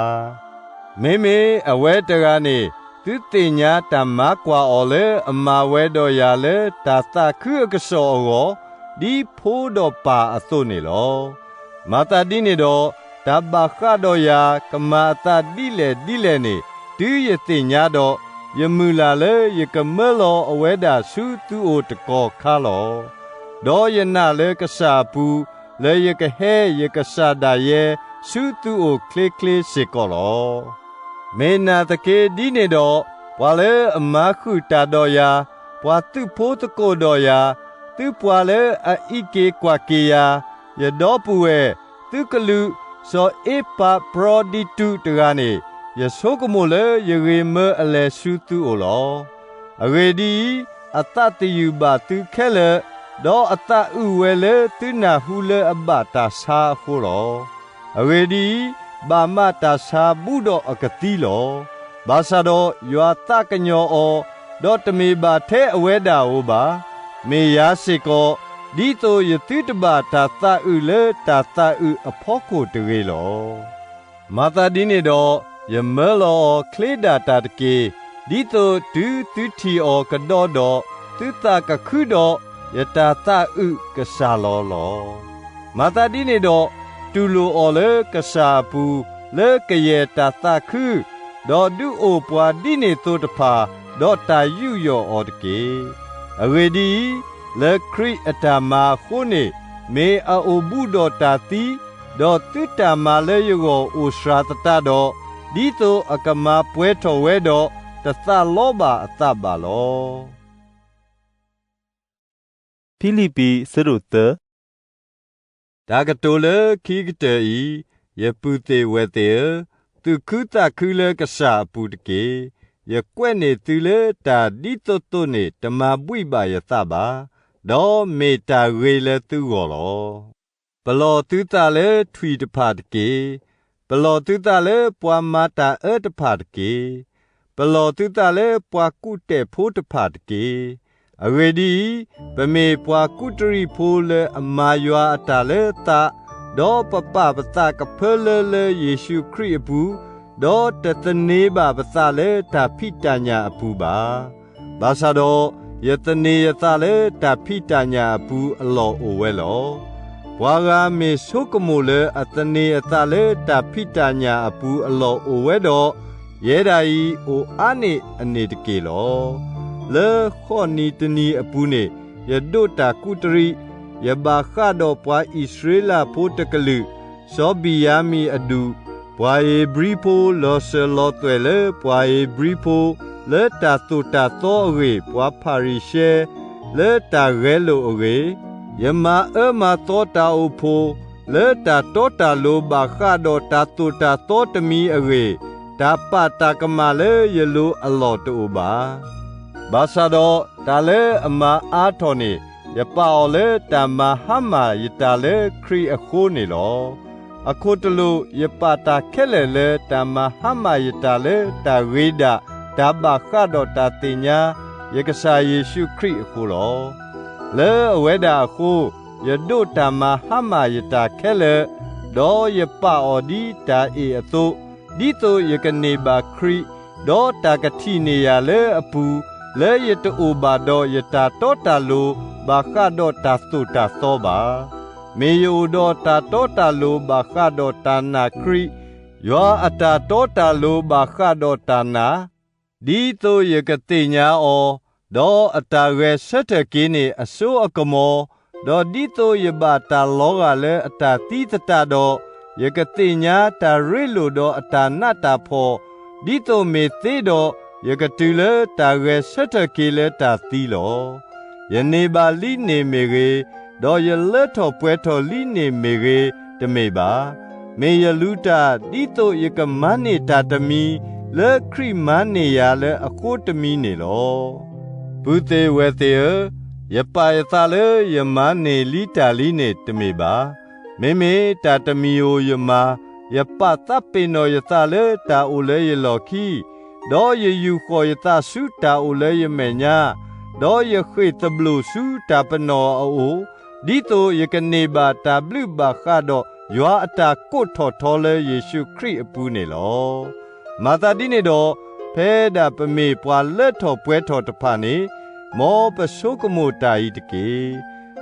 မ့မ့ၢ်အဝဲတဂၤန့ၣ်, သုသ့ၣ်ညါတၢ်မၤကွၢ်အီၤလၢအမၤဝဲဒီးယၤလၢတၢ်သးခုအကစီၣ်အဂီၢ်, ဒ်ဖိဒီးပၢ်အသိးန့ၣ်လီၤ. မၤသးဒ်န့ၣ်ဒီး, တၢ်ဘၣ်ဃးဒီးယၤကမၤအသးဒ်လဲၣ်ဒ်လဲၣ်န့ၣ်, တုၤယသ့ၣ်ညါဒီး, ယမုၢ်လၢ်လၢယကမၢလီၤအဝဲဒၣ်ဆူသုအိၣ်တကီၢ်ခါလီၤ. ဒီးယနာ်လၢကစၢ်အပူၤ, လၢယကဟဲယကစၢ်ဒၣ်ယဲဆူသုအိၣ်ချ့ချ့စ့ၢ်ကီးလီၤ. မ့ၢ်နာ်သက့ဒ်န့ၣ်ဒီး, ပှၤလၢအမၤဃုာ်တၢ်ဒီးယၤ, ပှၤသုးဖိသကိးဒီးယၤ, သုပှၤလၢအအံးက့ၤကွၢ်က့ၤယၤ, ယဒီပုၢ်ဝဲၢ်, သုကလူး, စီၤအ့ပၤပြီဒံတူးတဂၤန့ၣ်, ယဆိကမိၣ်လၢယဂ့ၤမၢအလဲၤဆူသုအိၣ်လီၤ. အဂ့ၢ်ဒ်အံၤ, အသးသယုၢ်ဘၣ်သုခဲလၢာ်, ဒီးအသးအုးဝဲလၢသုနၢ်ဟူလၢအဘၣ်တၢ်ဆါအဃိလီၤ. အဂ့ၢ်ဒ်အံၤ, ဘၣ်မးတၢ်ဆါဘူးဒီးအကသံလီၤ. ဘၣ်ဆၣ်ဒီးယွၤသးကညီၤအီၤ, ဒီးတမ့ၢ်ဘၣ်ထဲအဝဲဒၣ်ဧိၤဘၣ်, မ့ၢ်ယၤစ့ၢ်ကီး, ဒ်သိးယသုတဘၣ်တၢ်သးအုးလၢတၢ်သးအုးအဖီခိၣ်တဂ့ၤလီၤ. မၤသးဒ်န့ၣ်ဒီး, ယမၢလီၤအီၤချ့ဒၣ်တၢ်တက့ၢ်, ဒ်သိးတုၤသုထံၣ်အီၤကဒီးဒီး, သုသးကခုဒီး, ယတၢ်သးအုးကစၢ်လီၤလီၤ. မၤသးဒ်န့ၣ်ဒီး, တူၢ်လိာ်အီၤလၢကစၢ်အပူၤ, လၢကယဲၢ်တၢ်သးခု, ဒီးဒုးအိၣ်ပှၤဒ်န့ၣ်သိးတဖၣ်, ဒီးတၢ်ယူးယီၣ်အီၤတက့ၢ်. အဂ့ၢ်ဒ်အံၤ, လၢခရံာ်အတၢ်မၤအဃိန့ၣ်, မ့ၢ်အအိၣ်ဘူးဒီးတၢ်သံ, ဒီးသုတၢ်မၤလၢယဂီၢ်အိၣ်စှၤသတးဒီး, ဒ်သိးအကမၤပှဲၤထီၣ်ဝဲဒီး, တသးလီဘၣ်အသးဘၣ်လီၤ. ဖံလံးပံး အဆၢဒိၣ်သၢ. တၢ်ကတိၤလၢခံကတၢၢ်အံၤ, ယပုၢ်သ့ၣ်ဝဲၢ်သ့ၣ်ဧၢ, သူၣ်ခုသးခုလၢကစၢ်အပူၤတက့ၢ်. ယကွဲးန့ၢ်သုလၢတၢ်ဒ်သိးသိးန့ၣ် တမၤဘှံးဘၣ်ယသးဘၣ်, ဒီးမ့ၢ်တၢ်ဂ့ၤလၢသုဂီၢ်လီၤ. ပလီၢ်သုသးလၢထွံၣ်တဖၣ်တက့ၢ်. ပလီၢ်သုသးလၢပှၤမၤတၢ်အၢတဖၣ်တက့ၢ်. ပလီၢ်သုသးလၢပှၤကူၣ်တဲာ်ဖိတဖၣ်တက့ၢ်. အဂ့ၢ်ဒ်အံၤ, ပမ့ၢ်ပှၤကူးတရံးဖိလၢအမၤယွၤအတၢ်လၢသး, ဒီးပပာ်ပသးကဖၢလၢလၢယ့ၣ်ၡူးခရံာ်အပူၤ, ဒီးတသန့ၤဘၣ်ပသးလၢတၢ်ဖံးတၢ်ညၣ်အပူၤဘၣ်. ဘၣ်ဆၣ်ဒီး, ယသန့ၤယသးလၢတၢ်ဖံးတၢ်ညၣ်အပူၤအလီၢ်အိၣ်ဝဲလီၤ. ပှၤဂၤမ့ၢ်ဆိကမိၣ်လၢအသန့ၤအသးလၢတၢ်ဖံးတၢ်ညၣ်အပူၤအလီၢ်အိၣ်ဝဲဒီး, ယဲဒၣ်အံၤအိၣ်အါန့ၢ်အန့ၣ်တက့ၢ်လီၤ. လၢဃိးနံၤတနံၤအပူၤန့ၣ်, ယဒိးတၢ်ကူးတရံး, ယဘၣ်ဃးဒီးပှၤအံၣ်စရ့လးဖိတကလုာ်, စီၤဘံၣ်ယၤမံၣ်အဒူၣ်, ပှၤဧ့ၤဘြံၤဖိလီၤစၢၤလီၤသွဲၣ်လၢပှၤဧ့ၤဘြံၤဖိ, လၢတၢ်သိၣ်တၢ်သီအဂ့ၢ်ပှၤဖၤရံၤၡဲ, လၢတၢ်ဂဲၤလိာ်အဂ့ၢ်, ယမၤအၢမၤသီတၢ်အိၣ်ဖှိၣ်, လၢတၢ်တီတၢ်လိၤဘၣ်ဃးဒီးတၢ်သိၣ်တၢ်သီတမံၤအဂ့ၢ်, တၢ်ပာ်တၢ်ကမၣ်လၢယလိၤအလီၢ်တအိၣ်ဘၣ်. ဘၣ်ဆၣ်ဒီးတၢ်လၢအမၤအါထီၣ်န့ၣ်, ယပာ်အီၤလၢတၢ်မၤဟါမၢ်ယတၢ်လၢခရံာ်အဃိန့ၣ်လီၤ. အခိၣ်တလိာ်ယပာ်တၢ်ခဲလၢာ်လၢတၢ်မၤဟါမၢ်ယတၢ်လၢတၢ်ဂ့ၤဒၣ်တၢ်ဘၣ်ဃးဒီးတၢ်သ့ၣ်ညါယကစၢ်ယ့ၣ်ၡူးခရံာ်အဃိလီၤ. လၢအဝဲဒၣ်အဃိ, ယဒိးတၢ်မၤဟါမၢ်ယတၢ်ခဲလၢာ်, ဒီးယပာ်အီၤဒ်တၢ်အ့ၣ်အသိး, ဒ်သိးယကန့ၢ်ဘၣ်ခရံာ်, ဒီးတၢ်ကထံၣ်န့ၢ်ယၤလၢအပူၤ, လၢယတအိၣ်ဘၣ်ဒီးယတၢ်တီတၢ်လိၤဘၣ်ဃးဒီးတၢ်သိၣ်တၢ်သီဘၣ်. မ့ၢ်ယအိၣ်ဒီးတၢ်တီတၢ်လိၤဘၣ်ဃးဒီးတၢ်နာ်ခရံာ်, ယွၤအတၢ်တီတၢ်လိၤဘၣ်ဃးဒီးတၢ်နာ်, ဒ်သိးယကသ့ၣ်ညါအီၤ, ဒီးအတၢ်ဂဲၤဆၢထၢၣ်က့ၤန့ၢ်အစိအကမီၤ, ဒီးဒ်သိးယဘၣ်တၢ်လီၤဂာ်လၢအတၢ်သံသတးဒီး, ယကသ့ၣ်ညါတၢ်ရ့လိာ်ဒီးအတၢ်နးတၢ်ဖှီၣ်, ဒ်သိးမ့ၢ်သ့ဒီး, ယကတုၤလၢတၢ်ဂဲၤဆၢထၢၣ်က့ၤလၢတၢ်သံလီၤ. ယန့ၢ်ဘၣ်လံန့ၣ်မ့ၢ်ဂ့ၤ, ဒီးယလၢထီၣ်ပှဲၤထီၣ်လံန့ၣ်မ့ၢ်ဂ့ၤ, တမ့ၢ်ဘၣ်. မ့ၢ်ယလူၤတၢ် ဒ်သိးယကမၤန့ၢ်တၢ်တမံၤ လၢခရံာ်မၤန့ၢ်ယၤလၢအဃိတမံၤန့ၣ်လီၤ. ပုၢ်သ့ၣ်ဝဲၢ်သ့ၣ်ဧၢ, ယပာ်ယသးလၢယမၤန့ၢ်လံတၢ်လံန့ၣ်တမ့ၢ်ဘၣ်. မ့မ့ၢ်တၢ်တမံၤဧိၤယမၤ, ယပာ်သးပ့ၤနီၣ်ယသးလၢတၢ်အိၣ်လၢယလီၢ်ခံ, ဒီးယယူာ်ဃီၣ်ယသးဆူတၢ်အိၣ်လၢယမဲာ်ညါ, ဒီးယဃ့ၢ်သဘျိးဆူတၢ်ပနီၣ်အအိၣ်, ဒ်သိးယကန့ၢ်ဘၣ်တၢ်ဘျုးဘၣ်ဃးဒီးယွၤအတၢ်ကိးထီၣ်ထီလၢယ့ၣ်ၡူးခရံာ်အပူၤန့ၣ်လီၤ. မၤသးဒ်န့ၣ်ဒီး, ဖဲဒၣ်ပမ့ၢ်ပှၤလၢထီၣ်ပှဲၤထီၣ်တဖၣ်န့ၣ်, မ်ပဆိကမိၣ်တၢ်အံၤတက့ၢ်.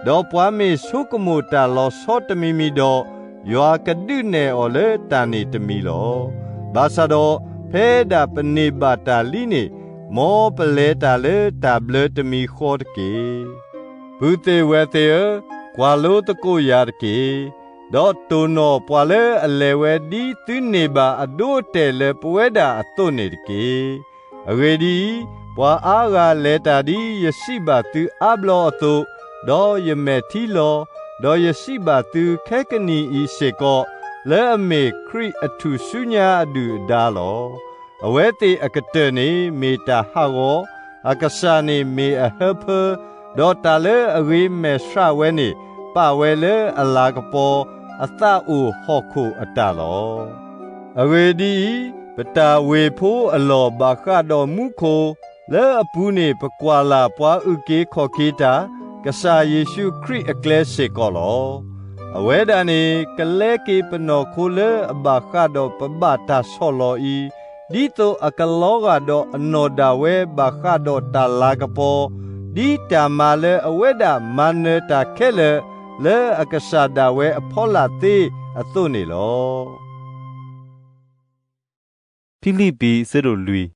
ဒီးပှၤမ့ၢ်ဆိကမိၣ်တၢ်လီၤဆီတမံၤမံၤဒီး, ယွၤကဒုးနဲၣ်အီၤလၢတၢ်န့ၣ်တမံၤလီၤ. ဘၣ်ဆၣ်ဒီး, ဖဲဒၣ်ပန့ၢ်ဘၣ်တၢ်လံန့ၣ်, မ်ပလဲၤတၢ်လၢတၢ်ဘျၢတမံၤဃီတက့ၢ်. ပုၢ်သ့ၣ်ဝဲၢ်သ့ၣ်ဧၢ, ကွၢ်လိသကိးယၤတက့ၢ်. ဒီးတိၢ်နီၣ်ပှၤလၢအလဲၤဝဲဒ်သုန့ၢ်ဘၣ်အဒိအတဲာ်လၢပဝဲဒၣ်အသိးန့ၣ်တက့ၢ်. အဂ့ၢ်ဒ်အံၤ, ပှၤအါဂၤလဲၤတၢ်ဒ်ယစံးဘၣ်သုအါဘျီအသိး, ဒီးယမဲာ်ထံလီၤ, ဒီးယစံးဘၣ်သုခဲကနံၣ်အံၤစ့ၢ်ကီး, လၢအမ့ၢ်ခရံာ်အထူၣ်စုညါအဒုၣ်အဒါလီၤ. အဝဲသ့ၣ်အကတၢၢ်န့ၣ် မ့ၢ်တၢ်ဟးဂီၤ, အကစၢ်န့ၣ်မ့ၢ်အဟၢဖၢ, ဒီးတၢ်လၢအဂ့ၤမဲာ်ဆှးဝဲန့ၣ် ပာ်ဝဲလၢအလၤကပီၤ, အသးအိၣ်ဟီၣ်ခိၣ်အတၢ်လီၤ. အဂ့ၢ်ဒ်အံၤ, ပတၢ်ဝ့ၢ်ဖိအလီၢ်ဘၣ်ဃးဒီးမူခိၣ်, လၢအပူၤန့ၣ်ပကွၢ်လၢ်ပှၤအုၣ်က့ၤခီၣ်က့ၤတၢ်, ကစၢ်ယ့ၣ်ၡူးခရံာ်အကျဲစ့ၢ်ကီးလီၤ. အဝဲဒၣ်န့ၣ် ကလဲက့ၤပနီၢ်ခိလၢအဘၣ်ဃးဒီးပဘၣ်တၢ်ဆီၣ်လီၤအံၤ, ဒ်သိးအကလီၤဂာ်ဒီးအနီၢ်ဒၣ်ဝဲဘၣ်ဃးဒီးတၢ်လၤကပီၤ, ဒ်တၢ်မၤလၢအဝဲဒၣ်မၤနၢၤတၢ်ခဲလၢာ်, လၢအကစၢ်ဒၣ်ဝဲအဖီလာ်သ့အသိးန့ၣ်လီၤ. ဖံလံးပံး အဆၢဒိၣ်လွံၢ်.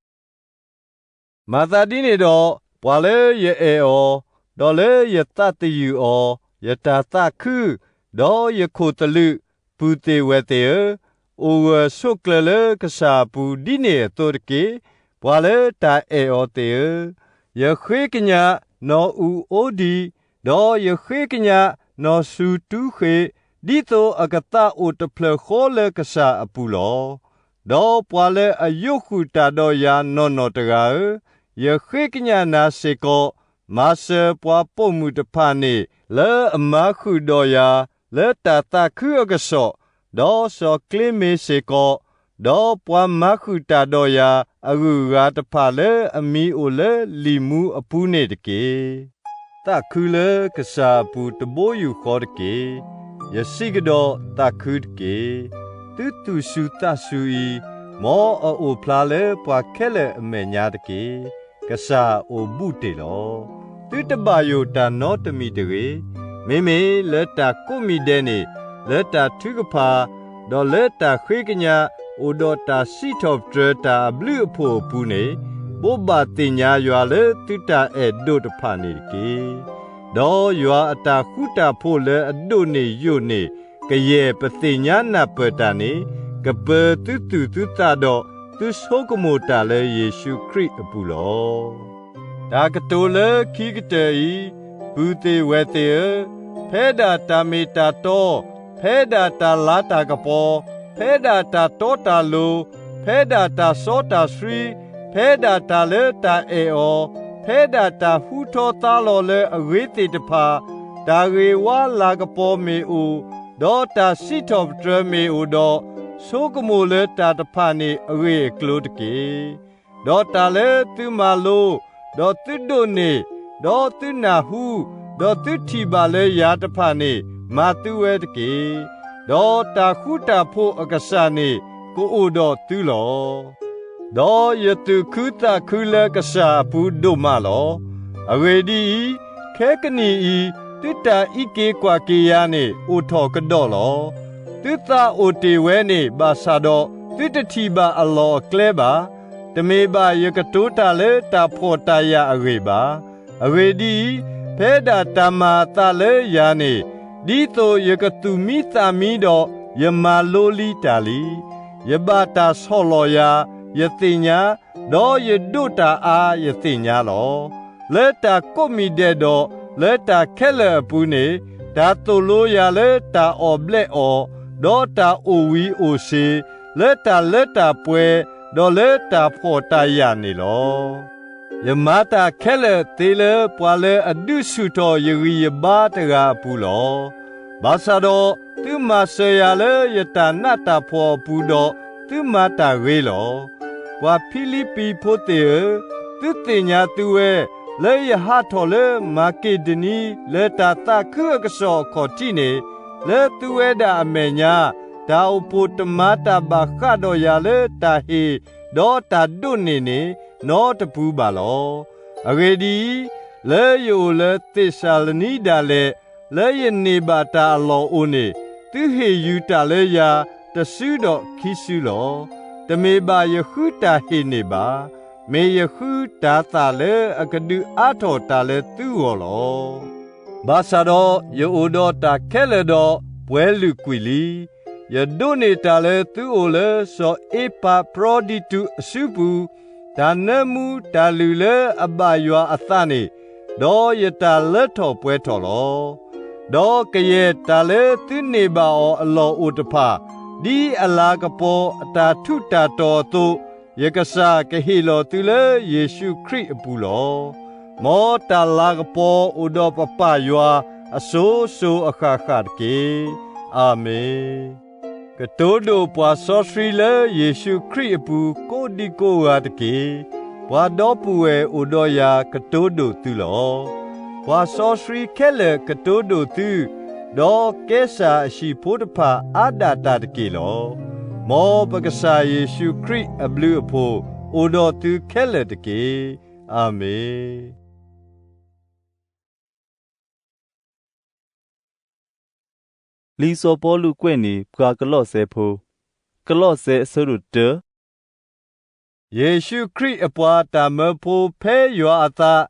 မၤသးဒ်န့ၣ်ဒီး, ပှၤလၢယအဲၣ်အီၤ, ဒီးလၢယသးသယုၢ်အီၤ, ယတၢ်သးခု, ဒီးယခိၣ်သလုး, ပုၢ်သ့ၣ်ဝဲၢ်သ့ၣ်ဧၢ, အိၣ်ဂၢၢ်ဆိးကျၢၤလၢကစၢ်အပူၤဒ်န့ၣ်အသိးတက့ၢ်. ပှၤလၢတၢ်အဲၣ်အီၤသ့ၣ်ဧၢ, ယဃ့ကညးနီၢ်အူးအိၣ်ဒံး, ဒီးယဃ့ကညးနီၢ်စူၤတူဃ့း, ဒ်သိးအကသးအိၣ်တဖျၢၣ်ဃီလၢကစၢ်အပူၤလီၤ. ဒီးပှၤလၢအယိးဃုာ်တၢ်ဒီးယၤနီၢ်နီၢ်တဂၤဧၢ, ယဃ့ကညးနၤစ့ၢ်ကီး, မၤစၢၤပှၤပိာ်မုၣ်တဖၣ်န့ၣ် လၢအမၤဃုာ်ဒီးယၤ လၢတၢ်သးခုအကစီၣ်, ဒီးစီၤကျ့မ့ၤစ့ၢ်ကီး, ဒီးပှၤမၤဃုာ်တၢ်ဒီးယၤအဂုၤအဂၤတဖၣ်လၢအမံၤအိၣ်လၢလံာ်မူအပူၤန့ၣ်တက့ၢ်. သးခုလၢကစၢ်အပူၤတဘိယူၢ်ဃီတက့ၢ်. ယစံးကဒီးသးခုတက့ၢ်. သုသူၣ်စူၤသးစူၤအံၤ, မ်အအိၣ်ဖျါလၢပှၤခဲလၢာ်အမဲာ်ညါတက့ၢ်. ကစၢ်အိၣ်ဘူးတ့ၢ်လီၤ. သုတဘၣ်ယိၣ်တၢ်နီတမံၤတဂ့ၤ. မ့မ့ၢ်လၢတၢ်ကိးမံၤဒဲးန့ၣ်, လၢတၢ်ထုကဖၣ်, ဒီးလၢတၢ်ဃ့ကညး အိၣ်ဒီးတၢ်စံးထီၣ်ပတြၢၤတၢ်အဘျုးအဖှိၣ်အပူၤန့ၣ်, ဘိးဘၣ်သ့ၣ်ညါယွၤလၢသုတၢ်အဲၣ်ဒိးတဖၣ်န့ၣ်တက့ၢ်. ဒီးယွၤအတၢ်ဃူတၢ်ဖိးလၢအဒိၣ်န့ၢ်ယိာ်န့ၢ် ကယဲၢ်ပသ့ၣ်ညါနၢ်ပၢၢ်တၢ်န့ၣ်, ကပၢၤသုသူၣ်သုသးဒီးသုဆိကမိၣ်တၢ်လၢယ့ၣ်ၡူးခရံာ်အပူၤလီၤ. တၢ်ကတိၤလၢခံကတၢၢ်အံၤ, ပုၢ်သ့ၣ်ဝဲၢ်သ့ၣ်ဧၢ, ဖဲဒၣ်တၢ်မ့ၢ်တၢ်တီ, ဖဲဒၣ်တၢ်လၤတၢ်ကပီၤ, ဖဲဒၣ်တၢ်တီတၢ်လိၤ, ဖဲဒၣ်တၢ်စီတၢ်ဆှံ, ဖဲဒၣ်တၢ်လၢတၢ်အဲၣ်အီၤ, ဖဲဒၣ်တၢ်ဟူထီသါလီၤလၢအဂ့ၤသ့ၣ်တဖၣ်, တၢ်ဂ့ၤဝါလၤကပီၤမ့ၢ်အိၣ်, ဒီးတၢ်စံးထီၣ်ပတြၢၤမ့ၢ်အိၣ်ဒီး, ဆိကမိၣ်လၢတၢ်တဖၣ်န့ၣ်အဂ့ၢ်အကျိၤတက့ၢ်. ဒီးတၢ်လၢသုမၤလိ, ဒီးသုဒိးန့ၢ်, ဒီးသုနၢ်ဟူ, ဒီးသုထံၣ်ဘၣ်လၢယၤတဖၣ်န့ၣ်, မၤသုဝဲတက့ၢ်. ဒီးတၢ်ဃူတၢ်ဖိးအကစၢ်န့ၣ်, ကအိၣ်ဒီးသုလီၤ. ဒီးယသူၣ်ခုသးခုလၢကစၢ်အပူၤဒိၣ်မးလီၤ. အဂ့ၢ်ဒ်အံၤ, ခဲကနံၣ်အံၤ, သုတၢ်အံးက့ၤကွၢ်က့ၤယၤန့ၣ် အိၣ်ထီၣ်ကဒီးလီၤ. သုသးအိၣ်တ့ၢ်ဝဲန့ၣ်ဘၣ်ဆၣ်ဒီး, သုတထံၣ်ဘၣ်အလီၢ်အကျဲဘၣ်. တမ့ၢ်ဘၣ်ယကတိၤတၢ်လၢတၢ်ဖှီၣ်တၢ်ယာ်အဂ့ၢ်ဘၣ်. အဂ့ၢ်ဒ်အံၤ, ဖဲဒၣ်တၢ်မၤအသးလၢယၤန့ၣ်, ဒ်သိးယကသူၣ်မံသးမံဒီး, ယမၤလိလံတၢ်လံ. ယဘၣ်တၢ်ဆီၣ်လီၤယၤ, ယသ့ၣ်ညါ, ဒီးယဒိးတၢ်အါ, ယသ့ၣ်ညါလီၤ. လၢတၢ်ကိးမံၤဒဲးဒီးလၢတၢ်ခဲလၢာ်အပူၤန့ၣ်, တၢ်သိၣ်လိယၤလၢတၢ်အီၣ်ဘျဲၣ်အီၣ်, ဒီးတၢ်အိၣ်ဝံၤအိၣ်စ့ၤ, လၢတၢ်လၢတၢ်ပှဲၤ, ဒီးလၢတၢ်ဖှီၣ်တၢ်ယာ်န့ၣ်လီၤ. ယမၤတၢ်ခဲလၢာ်သ့လၢပှၤလၢအဒုးဆူၣ်ထီၣ်ယဂံၢ်ယဘါတဂၤအပူၤလီၤ. ဘၣ်ဆၣ်ဒီးသုမၤစၢၤယၤလၢယတၢ်နးတၢ်ဖှီၣ်အပူၤဒီး, သုမၤတၢ်ဂ့ၤလီၤ. ပှၤဖံလံးပံၤဖိသ့ၣ်ဧၢ, သုသ့ၣ်ညါသုဝဲ, လၢယဟးထီၣ်လၢမၤက့ဒနံ လၢတၢ်သးခုအကစီၣ်အခီၣ်ထံးန့ၣ်, လၢသုဝဲဒၣ်အမဲာ်ညါ, တၢ်အိၣ်ဖှိၣ်တမၤတၢ်ဘၣ်ဃးဒီးယၤလၢတၢ်ဟ့ၣ်, ဒီးတၢ်ဒိးန့ၢ်န့ၣ်, နီတပူၤဘၣ်လီၤ. အဂ့ၢ်ဒ်အံၤ, လၢယအိၣ်လၢသ့းစၤလနံဒၣ်လဲာ်, လၢယန့ၢ်ဘၣ်တၢ်အလီၢ်အိၣ်န့ၣ်, သုဟ့ၣ်ယုၤတၢ်လၢယၤတစုဒီးခံစုလီၤ. တမ့ၢ်ဘၣ်ယဃုတၢ်ဟ့ၣ်န့ၢ်ဘၣ်. မ့ၢ်ယဃုတၢ်သးလၢအကဒုးအါထီၣ်တၢ်လၢသုဂီၢ်လီၤ. ဘၣ်ဆၣ်ဒီးယအိၣ်ဒီးတၢ်ခဲလၢာ်ဒီးပှဲၤလုာ်ကွံာ်လံ. ယဒိးန့ၢ်တၢ်လၢသုအိၣ်လၢစီၤအ့ပၤဖြြီဒံတူးအစုပူၤ, တၢ်နၢမူတၢ်လုၢ်လၢအဘၣ်ယွၤအသးန့ၣ်, ဒီးယတၢ်လၢထီၣ်ပှဲၤထီၣ်လီၤ. ဒီးကယဲၢ်တၢ်လၢသုန့ၢ်ဘၣ်အီၤအလီၢ်အိၣ်တဖၣ်, ဒ်အလၤကပီၤအတၢ်ထူးတၢ်တီၤအသိး, ယကစၢ်ကဟ့ၣ်လီၤသုလၢယ့ၣ်ၡူးခရံာ်အပူၤလီၤ. မ်တၢ်လၤကပီၤအိၣ်ဒီးပပၢ်ယွၤအစိၤစိၤအဃၣ်ဃၣ်တက့ၢ်. အၤမ့ၣ်. ကတိၤဒိၣ်ပှၤစီဆှံလၢယ့ၣ်ၡူးခရံာ်အပူၤကိးဒံကိးဂၤတက့ၢ်. ပှၤဒီပုၢ်ဝဲၢ်အိၣ်ဒီးယၤကတိၤဒိၣ်သုလီၤ. ပှၤစီဆှံခဲလၢာ်ကတိၤဒိၣ်သု, ဒီးကဲစၢ်အဟံၣ်ဖိတဖၣ်အါဒၣ်တၢ်တက့ၢ်လီၤ. မ်ပကစၢ်ယ့ၣ်ၡူးခရံာ်အဘျုးအဖှိၣ်အိၣ်ဒီးသုခဲလၢာ်တက့ၢ်. အၤမ့ၣ်. လံာ်စီၤပီလူးကွဲးန့ၢ်ပှၤကလီးစဲဖိ, ကလီးစဲအဆၢဒိၣ်တၢ. ယ့ၣ်ၡူးခရံာ်အပှၤတၢ်မၢဖိဖဲယွၤအသး,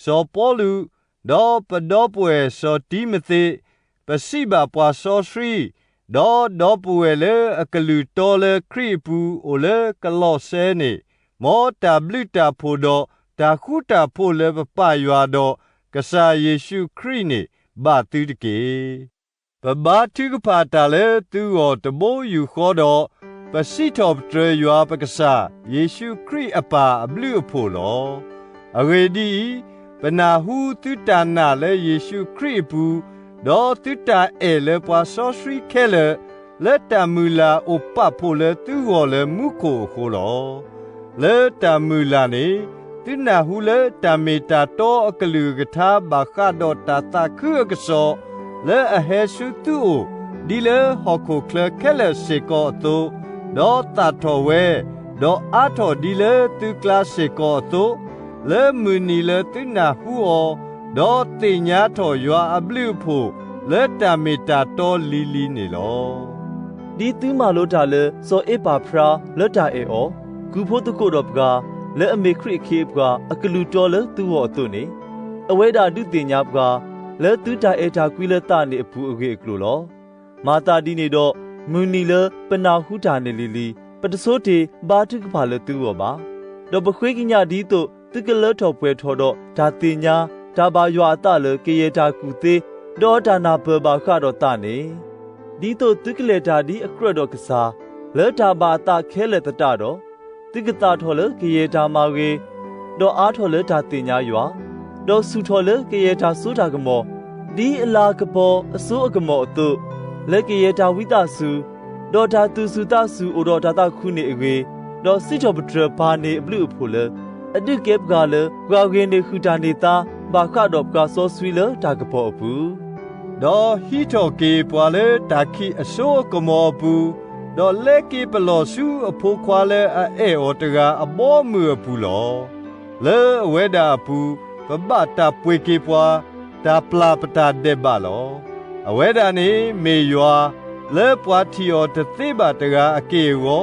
စီၤပီလူး, ဒီးပဒီပုၢ်ဝဲၢ်စီၤတံၤမသ့း, ပစံးဘၣ်ပှၤစီဆှံ, ဒီးဒီပုၢ်ဝဲၢ်လၢအကလုၢ်တီလၢခရံာ်အပူၤအိၣ်လၢကလီးစဲန့ၣ်, မ်တၢ်ဘျုးတၢ်ဖှိၣ်ဒီးတၢ်ဃူတၢ်ဖိးလၢပပၢ်ယွၤဒီးကစၢ်ယ့ၣ်ၡူးခရံာ်န့ၣ်ဘၣ်သုတက့ၢ်. ပဘါထုကဖၣ်တၢ်လၢသုဂီၢ်တဘိယူၢ်ဃီဒီး, ပစံးထီၣ်ပတြၢၤယွၤပကစၢ်, ယ့ၣ်ၡူးခရံာ်အပၢ်အဘျုးအဖှိၣ်လီၤ. အဂ့ၢ်ဒ်အံၤ, ပနၢ်ဟူသုတၢ်နာ်လၢယ့ၣ်ၡူးခရံာ်အပူၤ, ဒီးသုတၢ်အဲၣ်လၢပှၤစီဆှံခဲလၢာ်, လၢတၢ်မုၢ်လၢ်အိၣ်ပာ်ဖှိၣ်လၢသုဂီၢ်လၢမူခိၣ်အဃိလီၤ. လၢတၢ်မုၢ်လၢ်န့ၣ်, သုနၢ်ဟူလၢတၢ်မ့ၢ်တၢ်တီအကလုၢ်အကထါဘၣ်ဃးဒီးတၢ်သးခုအကစီၣ်, လၢအဟဲဆူသုအိၣ်, ဒ်လၢဟီၣ်ခိၣ်ချၢခဲလၢာ်စ့ၢ်ကီးအသိး, ဒီးသၣ်ထီၣ်ဝဲ, ဒီးအါထီၣ်ဒ်လၢသုကျါစ့ၢ်ကီးအသိး, လၢမုၢ်နံၤလၢသုနၢ်ဟူအီၤ, ဒီးသ့ၣ်ညါထီၣ်ယွၤအဘျုးအဖှိၣ်လၢတၢ်မ့ၢ်တၢ်တီလံၤလံၤန့ၣ်လီၤ. ဒ်သုမၤလိတၢ်လၢစီၤအ့ပၤဖြါလၢတၢ်အဲၣ်အီၤ, ကုၢ်ဖိသကိးဒီးပှၤ, လၢအမ့ၢ်ခရံာ်အခ့အပှၤအကလုၢ်တီလၢသုဂီၢ်အသိးန့ၣ်, အဝဲဒၣ်ဒုးသ့ၣ်ညါပှၤ, လၢသုတၢ်အဲၣ်တၢ်ကွံလၢသးန့ၣ်အပူၤအဂ့ၢ်အကျိၤလီၤ. မၤသးဒ်န့ၣ်ဒီး, မုၢ်နံၤလၢပနၢ်ဟူတၢ်န့ၣ်လံၤလံၤ, ပတဆိတ့ၢ်ဘါထုကဖၣ်လၢသုဂီၢ်ဘၣ်. ဒီးပဃ့ကညးဒ်သိးသုကလၢထီၣ်ပှဲၤထီၣ်ဒီးတၢ်သ့ၣ်ညါ, တၢ်ဘၣ်ယွၤအသးလၢကယဲၢ်တၢ်ကူၣ်သ့, ဒီးတၢ်နၢ်ပၢၢ်ဘၣ်ဃးဒီးသးန့ၣ်, ဒ်သိးသုကလဲၤတၢ်ဒ်အကြၢးဒီးကစၢ်, လၢတၢ်ဘၣ်အသးခဲလၢာ်သတးဒီး, သုကသၣ်ထီၣ်လၢကယဲၢ်တၢ်မၤဂ့ၤ, ဒီးအါထီၣ်လၢတၢ်သ့ၣ်ညါယွၤ, ဒီးဆူၣ်ထီၣ်လၢကယဲၢ်တၢ်စိတၢ်ကမီၤ, ဒ်အလၤကပီၤအစိအကမီၤအသိး, လၢကယဲၢ်တၢ်ဝံသးစူၤ, ဒီးတၢ်သူၣ်စူၤသးစူၤအိၣ်ဒီးတၢ်သးခုန့ၣ်အဂ့ၤ, ဒီးစံးထီၣ်ပတြၢၤပၢ်န့ၣ်အဘျုးအဖှိၣ်လၢ အဒုးကဲပှၤလၢပှၤဂ့ၤန့ၢ်ဃုာ်တၢ်န့ၢ်သါ ဘၣ်ဃးဒီးပှၤစီဆှံလၢတၢ်ကပီၤအပူၤ ဒီးဟံးထီၣ်က့ၤပှၤလၢတၢ်ခံးအစိအကမီၤအပူၤ, ဒီးလဲက့ၤပလီၢ်ဆူအဖိခွါလၢအအဲၣ်အီၤတဂၤအဘီအမုၢ်အပူၤလီၤ. လၢအဝဲဒၣ်အပူၤ, ပဘၣ်တၢ်ပှ့ၤက့ၤပှၤ, တၢ်ပျၢ်ပတၢ်ဒဲးဘးလီၤ. အဝဲဒၣ်န့ၣ်မ့ၢ်ယွၤ, လၢပှၤထံၣ်အီၤတသ့ဘၣ်တဂၤအက့ၢ်အဂီၤ,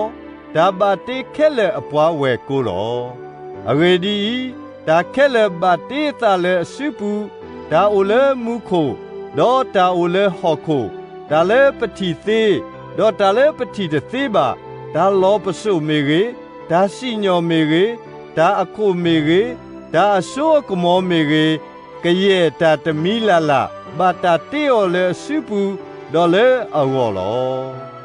တၢ်ဘၣ်တ့ခဲလၢာ်အပှၤဝဲၢ်ကိလီၤ. အဂ့ၢ်ဒ်အံၤ, တၢ်ခဲလၢာ်ဘၣ်တ့အသးလၢအစုပူၤ, တၢ်အိၣ်လၢမူခိၣ်, ဒီးတၢ်အိၣ်လၢဟီၣ်ခိၣ်, တၢ်လၢပထံၣ်သ့, ဒီးတၢ်လၢပထံၣ်တသ့ဘၣ်, တၢ်လီၤပစိာ်မ့ၢ်ဂ့ၤ, တၢ်စံၣ်ညီၣ်မ့ၢ်ဂ့ၤ, တၢ်အခိၣ်မ့ၢ်ဂ့ၤ, တၢ်အစိအကမီၤမ့ၢ်ဂ့ၤ, ကယဲၢ်တၢ်တမံၤလၢ်လၢ် ဘၣ်တၢ်တ့အီၤလၢအစုပူၤ, ဒီးလၢအဂီၢ်လီၤ.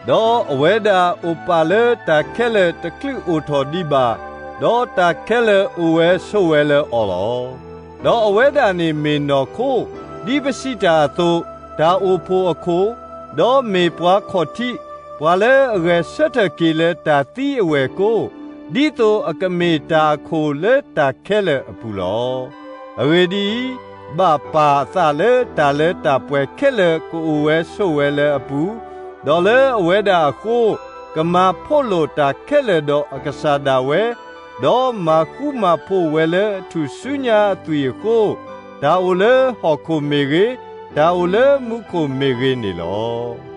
ဒီးအဝဲဒၣ်အိၣ်ပာ်လၢတၢ်ခဲလၢာ်တချုးအိၣ်ထီၣ်ဒံးဘၣ်, ဒီးတၢ်ခဲလၢာ်အိၣ်ဝဲဆိးဝဲလၢအီၤလီၤ. ဒီးအဝဲဒၣ်န့ၣ်မ့ၢ်နီၢ်ခိ, ဒ်ပစံးတၢ်အသိး, တၢ်အိၣ်ဖှိၣ်အခိၣ်, ဒီးမ့ၢ်ပှၤခီၣ်ထံး, ပှၤလၢအဂဲၤဆၢထၢၣ်က့ၤလၢတၢ်သံအဝဲၢ်ကိ, ဒ်သိးအကမ့ၢ်တၢ်အခိၣ်လၢတၢ်ခဲလၢာ်အပူၤလီၤ. အဂ့ၢ်ဒ်အံၤ, ဘၣ်ပာ်အသးလၢတၢ်လၢတၢ်ပှဲၤခဲလၢာ်ကအိၣ်ဝဲဆိးဝဲလၢအပူၤ, ဒီးလၢအဝဲဒၣ်အဃိ, ကမၤဖိးလိာ်တၢ်ခဲလၢာ်ဒီးအကစၢ်ဒၣ်ဝဲ, ဒီးမၤဃူမၤဖိးဝဲလၢအထူၣ်စုညါအသွံၣ်အဃိ, တၢ်အိၣ်လၢဟီၣ်ခိၣ်မ့ၢ်ဂ့ၤ, တၢ်အိၣ်လၢမူခိၣ်မ့ၢ်ဂ့ၤန့ၣ်လီၤ.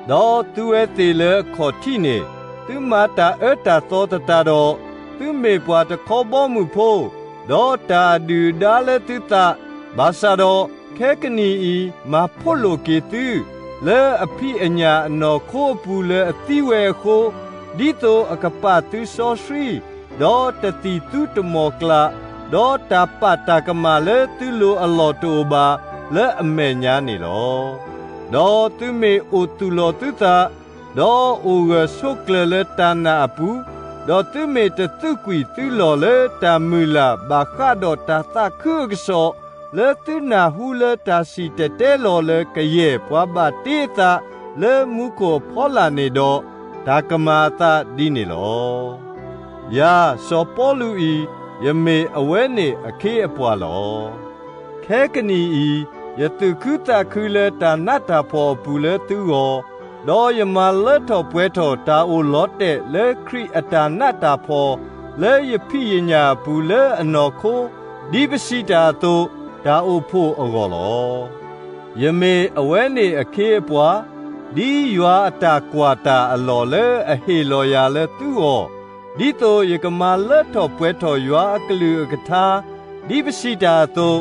ဒီးသုဝဲသ့ၣ်လၢအခီၣ်ထံးန့ၣ်, သုမၤတၢ်အၢတၢ်သီသတးဒီး, သုမ့ၢ်ပှၤတခီဘီမုၢ်ဖိ, ဒီးတၢ်အဒုၣ်အဒါလၢသုသး, ဘၣ်ဆၣ်ဒီးခဲကနံၣ်အံၤမၤဖိးလိာ်က့ၤသု, လၢအဖံးအညၣ်အနီၢ်ခိအပူၤလၢအသံဝဲအဃိ, ဒ်သိးအကပာ်သုစီဆှံ, ဒီးတသံၣ်သူတမီၢ်ကျၢ်, ဒီးတၢ်ပာ်တၢ်ကမၣ်လၢသုလိၤအလီၢ်တအိၣ်ဘၣ်, လၢအမဲာ်ညါန့ၣ်လီၤ. ဒီးသုမ့ၢ်အိၣ်သူၣ်လီၤသုသး, ဒီးအိၣ်ဂၢၢ်ဆိးကျၢၤလၢတၢ်နာ်အပူၤ, ဒီးသုမ့ၢ်တသုးကွံာ်သုလီၢ်လၢတၢ်မုၢ်လၢ်ဘၣ်ဃးဒီးတၢ်သးခုအကစီၣ်, လၢသုနၢ်ဟူလၢတၢ်စံၣ်တဲၤတဲလီၤလၢကယဲၢ်ပှၤဘၣ်တ့အသးလၢမူခိၣ်အဖီလာ်န့ၣ်ဒီး, တၢ်ကမၤအသးဒ်န့ၣ်လီၤ. ယၤစီၤပီလူးအံၤ, ယမ့ၢ်အဝဲန့ၣ်အခ့အပှၤလီၤ. ခဲကနံၣ်အံၤ, ယသုးခုသးခုလၢတၢ်နးတၢ်ဖှီၣ်အပူၤလၢသုဂီၢ်, ဒီးယမၤလၢထီၣ်ပှဲၤထီၣ်တၢ်အိၣ်လီၤတဲာ်လၢခရံာ်အတၢ်နးတၢ်ဖှီၣ်, လၢယဖံးယညၣ်အပူၤလၢအနီၢ်ခိ, ဒ်ပစံးတၢ်အသိး, တၢ်အိၣ်ဖှိၣ်အဂီၢ်လီၤ. ယမ့ၢ်အဝဲန့ၣ်အခ့အပှၤ, ဒ်ယွၤအတၢ်ကွၢ်တၢ်အလီၢ်လၢအဟ့ၣ်လီၤယၤလၢသုဂီၢ်, ဒ်သိးယကမၤလၢထီၣ်ပှဲၤထီၣ်ယွၤအကလုၢ်အကထါ, ဒ်ပစံးတၢ်အသိး,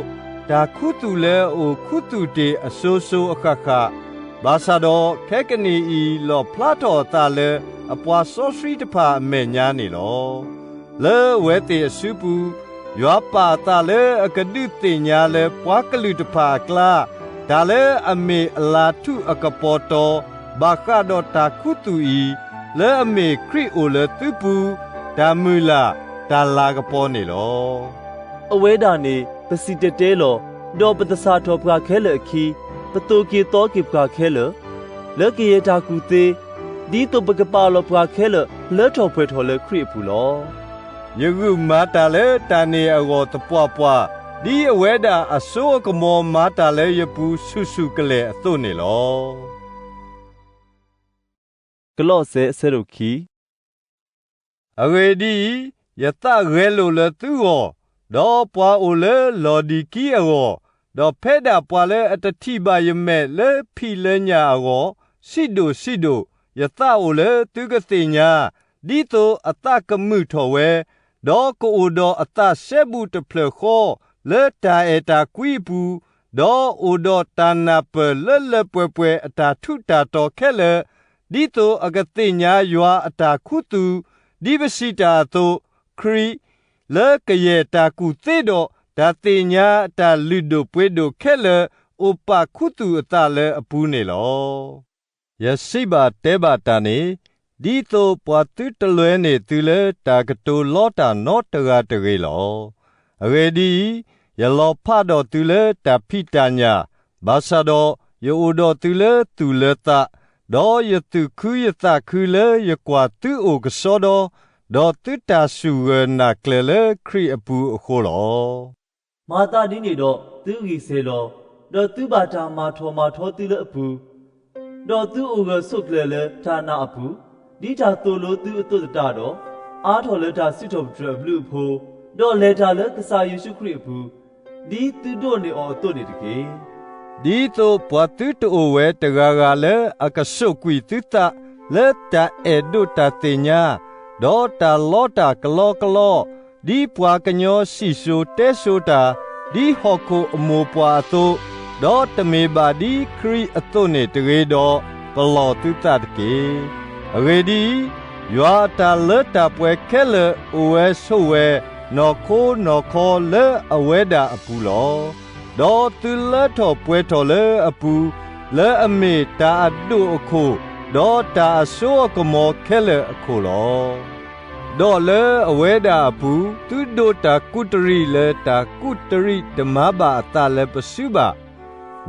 တၢ်ခူသူၣ်လၢအအိၣ်ခူသူၣ်တ့ၢ်အစိၤစိၤအဃၣ်ဃၣ်, ဘၣ်ဆၣ်ဒီးခဲကနံၣ်အံၤလီၣ်ဖျါထီၣ်အသးလၢအပှၤစီဆှံတဖၣ်အမဲာ်ညါန့ၣ်လီၤ. လၢအဝဲသ့ၣ်အစုပူၤ, ယွၤပာ်အသးလၢအကဒုးသ့ၣ်ညါလၢပှၤကလုာ်တဖၣ်အကျါ, တၢ်လၢအမ့ၢ်အလၤထူၣ်အကပီၤတီၤ, ဘၣ်ဃးဒီးတၢ်ခူသူၣ်အံၤ, လၢအမ့ၢ်ခရံာ်အိၣ်လၢသုပူၤ, တၢ်မုၢ်လၢ်, တၢ်လၤကပီၤန့ၣ်လီၤ. အဝဲဒၣ်န့ၣ် ပစံၣ်တဲၤတဲလီၤ, ဒီးပသဆၣ်ထီၣ်ပှၤခဲလၢာ်အခံ, ပသိၣ်က့ၤသီက့ၤပှၤခဲလၢာ်, လၢကယဲၢ်တၢ်ကူၣ်သ့, ဒ်သိးပကပာ်လီၤပှၤခဲလၢာ်လၢထီၣ်ပှဲၤထီၣ်လၢခရံာ်အပူၤလီၤ. ယဂုာ်မၤတၢ်လၢတၢ်န့ၣ်အဂီၢ်သပှၢ်ပှၢ်, ဒ်အဝဲဒၣ်အစိအကမီၤမၤတၢ်လၢယပူၤဆူၣ်ဆူၣ်ကလဲာ်အသိးန့ၣ်လီၤ. ကလီးစဲ အဆၢဒိၣ်ခံ အဂ့ၢ်ဒ်အံၤ, ယသးဂဲၤလိာ်လၢသုဂီၢ်, ဒီးပှၤအိၣ်လၢလီၢ်ဒံၤကံအဂီၢ်, ဒီးဖဲဒၣ်ပှၤလၢအတထံၣ်ဘၣ်ယမဲာ်လၢဖံးလၢညၣ်အဂီၢ်, စံးဒိၣ်စံးဒိၣ်, ယသးအိၣ်လၢသုကသ့ၣ်ညါ, ဒ်သိးအသးကမုာ်ထီၣ်ဝဲ, ဒီးကအိၣ်ဒီးအသးစဲဘူးတဖျၢၣ်ဃီ, လၢတၢ်အဲၣ်တၢ်ကွံအပူၤ, ဒီးအိၣ်ဒီးတၢ်နၢ်ပၢၢ်လၢလၢပှဲၤပှဲၤအတၢ်ထူးတၢ်တီၤခဲလၢာ်, ဒ်သိးအကသ့ၣ်ညါယွၤအတၢ်ခူသူၣ်, ဒ်ပစံးတၢ်အသိး, ခရံာ်, လၢကယဲၢ်တၢ်ကူၣ်သ့ဒီးတၢ်သ့ၣ်ညါအတၢ်လုၢ်ဒိၣ်ပှ့ၤဒိၣ်ခဲလၢာ်, အိၣ်ပာ်ခူသူၣ်အသးလၢအပူၤန့ၣ်လီၤ. ယစံးဘၣ်တဲဘၣ်တၢ်န့ၣ်, ဒ်သိးပှၤသုတလွဲန့ၢ်သုလၢတၢ်ကတိၤလီတၢ်နီတဂၤတဂ့ၤလီၤ. အဂ့ၢ်ဒ်အံၤ, ယလီၤဖးဒီးသုလၢတၢ်ဖံးတၢ်ညၣ်, ဘၣ်ဆၣ်ဒီးယအိၣ်ဒီးသုလၢသူၣ်လၢသး, ဒီးယသူၣ်ခုယသးခုလၢယကွၢ်သုအိၣ်ကစီဒီ, ဒီးသုတၢ်စူၢ်ဂၢၢ်နာ်ကျၢၤလၢခရံာ်အပူၤအဃိလီၤ. မၤသးဒ်န့ၣ်ဒီးသုဂံၢ်စဲၤလီၤ, ဒီးသုဘၣ်တၢ်မၤထီၣ်မၤထီသုလၢအပူၤ, ဒီးသုအိၣ်ဂၢၢ်ဆိးကျၢၤလၢတၢ်နာ်အပူၤ, ဒ်တၢ်သိၣ်လိသုအသိးသတးဒီး, အါထီၣ်လၢတၢ်စံးထီၣ်ပတြၢၤအဘျုးအဖှိၣ်, ဒီးလဲၤတၢ်လၢကစၢ်ယ့ၣ်ၡူးခရံာ်အပူၤ, ဒ်သုဒိးန့ၢ်အီၤအသိးန့ၣ်တက့ၢ်. ဒ်သိးပှၤသုတအိၣ်ဝဲတဂၤဂၤလၢအကဆိၣ်ကွံာ်သုသး, လၢတၢ်အဲၣ်ဒိးတၢ်သ့ၣ်ညါ, ဒီးတၢ်လီတၢ်ကလီကလီ, ဒ်ပှၤကညီစံၣ်စိၤတဲစိၤတၢ်, ဒ်ဟီၣ်ခိၣ်အမိၢ်ပှၢ်အသိး, ဒီးတမ့ၢ်ဘၣ်ဒ်ခရံာ်အသိးန့ၣ်တဂ့ၤဒီး, ပလီၢ်သုသးတက့ၢ်. အဂ့ၢ်ဒ်အံၤ, ယွၤအတၢ်လၢတၢ်ပှဲၤခဲလၢာ်အိၣ်ဝဲဆိးဝဲ, နီၢ်ခိနီၢ်ခီလၢအဝဲဒၣ်အပူၤလီၤ. ဒီးသုလၢထီၣ်ပှဲၤထီၣ်လၢအပူၤ, လၢအမ့ၢ်တၢ်အဒိၣ်အခိၣ်, ဒီးတၢ်အစိအကမီၤခဲလၢာ်အခိၣ်လီၤ. ဒီးလၢအဝဲဒၣ်အပူၤ, သုဒိးတၢ်ကူးတရံးလၢတၢ်ကူးတရံးတမၤဘၣ်အသးလၢပစုဘၣ်.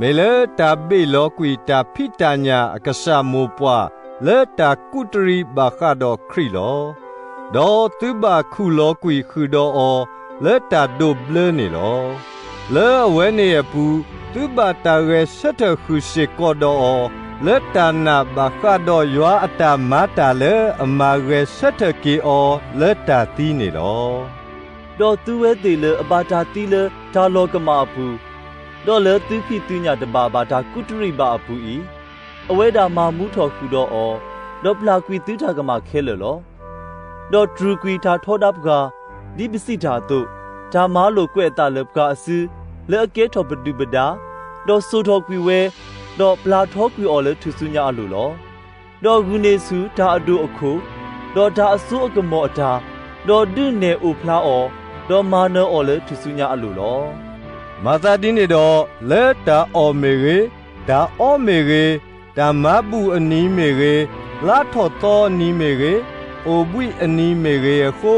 မ့ၢ်လၢတၢ်ဘ့ၣ်လီၤကွံာ်တၢ်ဖံးတၢ်ညၣ်အကစၢ်မိၢ်ပှၢ်လၢတၢ်ကူးတရံးဘၣ်ဃးဒီးခရံာ်လီၤ. ဒီးသုဘၣ်ခူၣ်လီၤကွံာ်ဃုာ်ဒီးအီၤလၢတၢ်ဒိးဘျၢန့ၣ်လီၤ. လၢအဝဲန့ၣ်အပူၤ, သုဘၣ်တၢ်ဂဲၤဆၢထၢၣ်ဃုာ်စ့ၢ်ကီးဒီးအီၤ လၢတၢ်နာ်ဘၣ်ဃးဒီးယွၤအတၢ်မၤတၢ်လၢအမၤဂဲၤဆၢထၢၣ်က့ၤအီၤလၢတၢ်သံန့ၣ်လီၤ. ဒီးသုဝဲသ့ၣ်လၢအဘၣ်တၢ်သံလၢတၢ်လီၤကမၣ်အပူၤ, ဒီးလၢသုဖံးသုညၣ်တဘၣ်ဘၣ်တၢ်ကူးတရံးဘၣ်အပူၤအံၤ, အဝဲဒၣ်မၤမူထီၣ်ဃုာ်ဒီးအီၤ, ဒီးပျၢ်ကွံာ်သုတၢ်ကမၣ်ခဲလၢာ်လီၤ. ဒီးတြူာ်ကွံာ်တၢ်ထီဒါပှၤ, ဒ်ပစံးတၢ်အသိး, တၢ်မၤလိာ်ကွဲးအသးလၢပှၤအစု, လၢအကဲထီၣ်ပဒုၣ်ပဒါ, ဒီးစိာ်ထီၣ်ကွံာ်ဝဲ, ဒီးပျၢ်ထီကွံာ်အီၤလၢထူၣ်စုညါအလိၤလီၤ. ဒီးဂုာ်န့ၢ်ဆူတၢ်အဒိၣ်အခိၣ်, ဒီးတၢ်အစိအကမီၤအတၢ်, ဒီးဒုးနဲၣ်အိၣ်ဖျါအီၤ, ဒီးမၤနၢၤအီၤလၢထူၣ်စုညါအလိၤလီၤ. မၤသးဒ်န့ၣ်ဒီး, လၢတၢ်အီၣ်မ့ၢ်ဂ့ၤ, တၢ်အီမ့ၢ်ဂ့ၤ, တၢ်မၤဘူၣ်အနံၤမ့ၢ်ဂ့ၤ, လါထီၣ်သီအနံၤမ့ၢ်ဂ့ၤ, အိၣ်ဘှံးအနံၤမ့ၢ်ဂ့ၤအဃိ,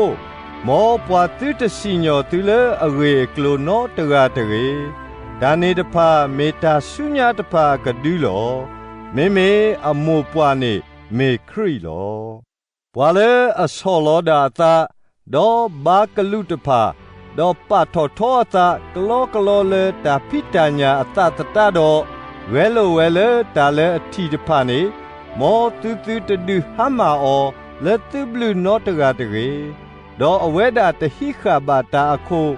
မ်ပှၤသုတစံၣ်ညီၣ်သုလၢအဂ့ၢ်အကျိၤနီတဂၤတဂ့ၤ. တၢ်န့ၣ်တဖၣ်မ့ၢ်တၢ်ဆူညါတဖၣ်အကဒုလီၤ. မ့မ့ၢ်အမိၢ်ပှၢ်န့ၣ်မ့ၢ်ခရံာ်လီၤ. ပှၤလၢအဆီၣ်လီၤဒၣ်အသး, ဒီးဘါကလူးတဖၣ်, ဒီးပာ်ထီၣ်ထီအသးကလီကလီလၢတၢ်ဖံးတၢ်ညၣ်အသးသတးဒီး, ဂဲၤလိာ်ဝဲလၢတၢ်လၢအထံၣ်တဖၣ်န့ၣ်, မ်သုသုတဒုးဟါမၢ်အီၤလၢသုဘျုးနီတဂၤတဂ့ၤ. ဒီးအဝဲဒၣ်တဟံးဃာ်ဘၣ်တၢ်အခိၣ်,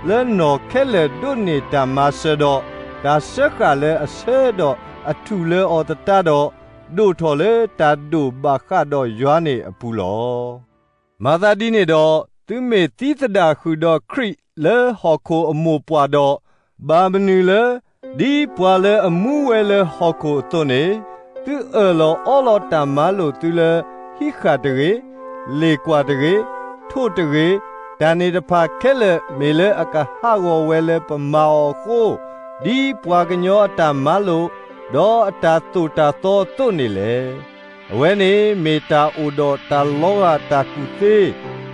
လၢနီၢ်ခဲလၢာ်ဒိးန့ၢ်တၢ်မၤစၢၤဒီး, တၢ်စၢဃာ်လၢအဆၢဒီးအထူၣ်လၢအီၤသတးဒီး, ဒိၣ်ထီၣ်လၢတၢ်ဒိၣ်ဘၣ်ဃးဒီးယွၤန့ၣ်အပူၤလီၤ. မၤသးဒ်န့ၣ်ဒီး, သုမ့ၢ်သံသဒၣ်ဃုာ်ဒီးခရံာ်လၢဟီၣ်ခိၣ်အမိၢ်ပှၢ်ဒီး, ဘၣ်မနုၤလၢ ဒ်ပှၤလၢအမူဝဲလၢဟီၣ်ခိၣ်အသိးန့ၣ်, သုအၢၣ်လီၤအီလီၤတၢ်မၤလိာ်သုလၢဟံးဃာ်တဂ့ၤ, လ့ၣ်ကွၢ်တဂ့ၤ, ထိၣ်တဂ့ၤ, တၢ်န့ၣ်တဖၣ်ခဲလၢာ်မ့ၢ်လၢအကဟးဂီၤဝဲလၢပမၤအီၤအဃိ, ဒ်ပှၤကညီအတၢ်မၤလိာ်, ဒီးအတၢ်သိၣ်တၢ်သီအသိးန့ၣ်လဲၣ်. အဝဲန့ၣ်မ့ၢ်တၢ်အိၣ်ဒီးတၢ်လီၤဂာ်တၢ်ကူၣ်သ့,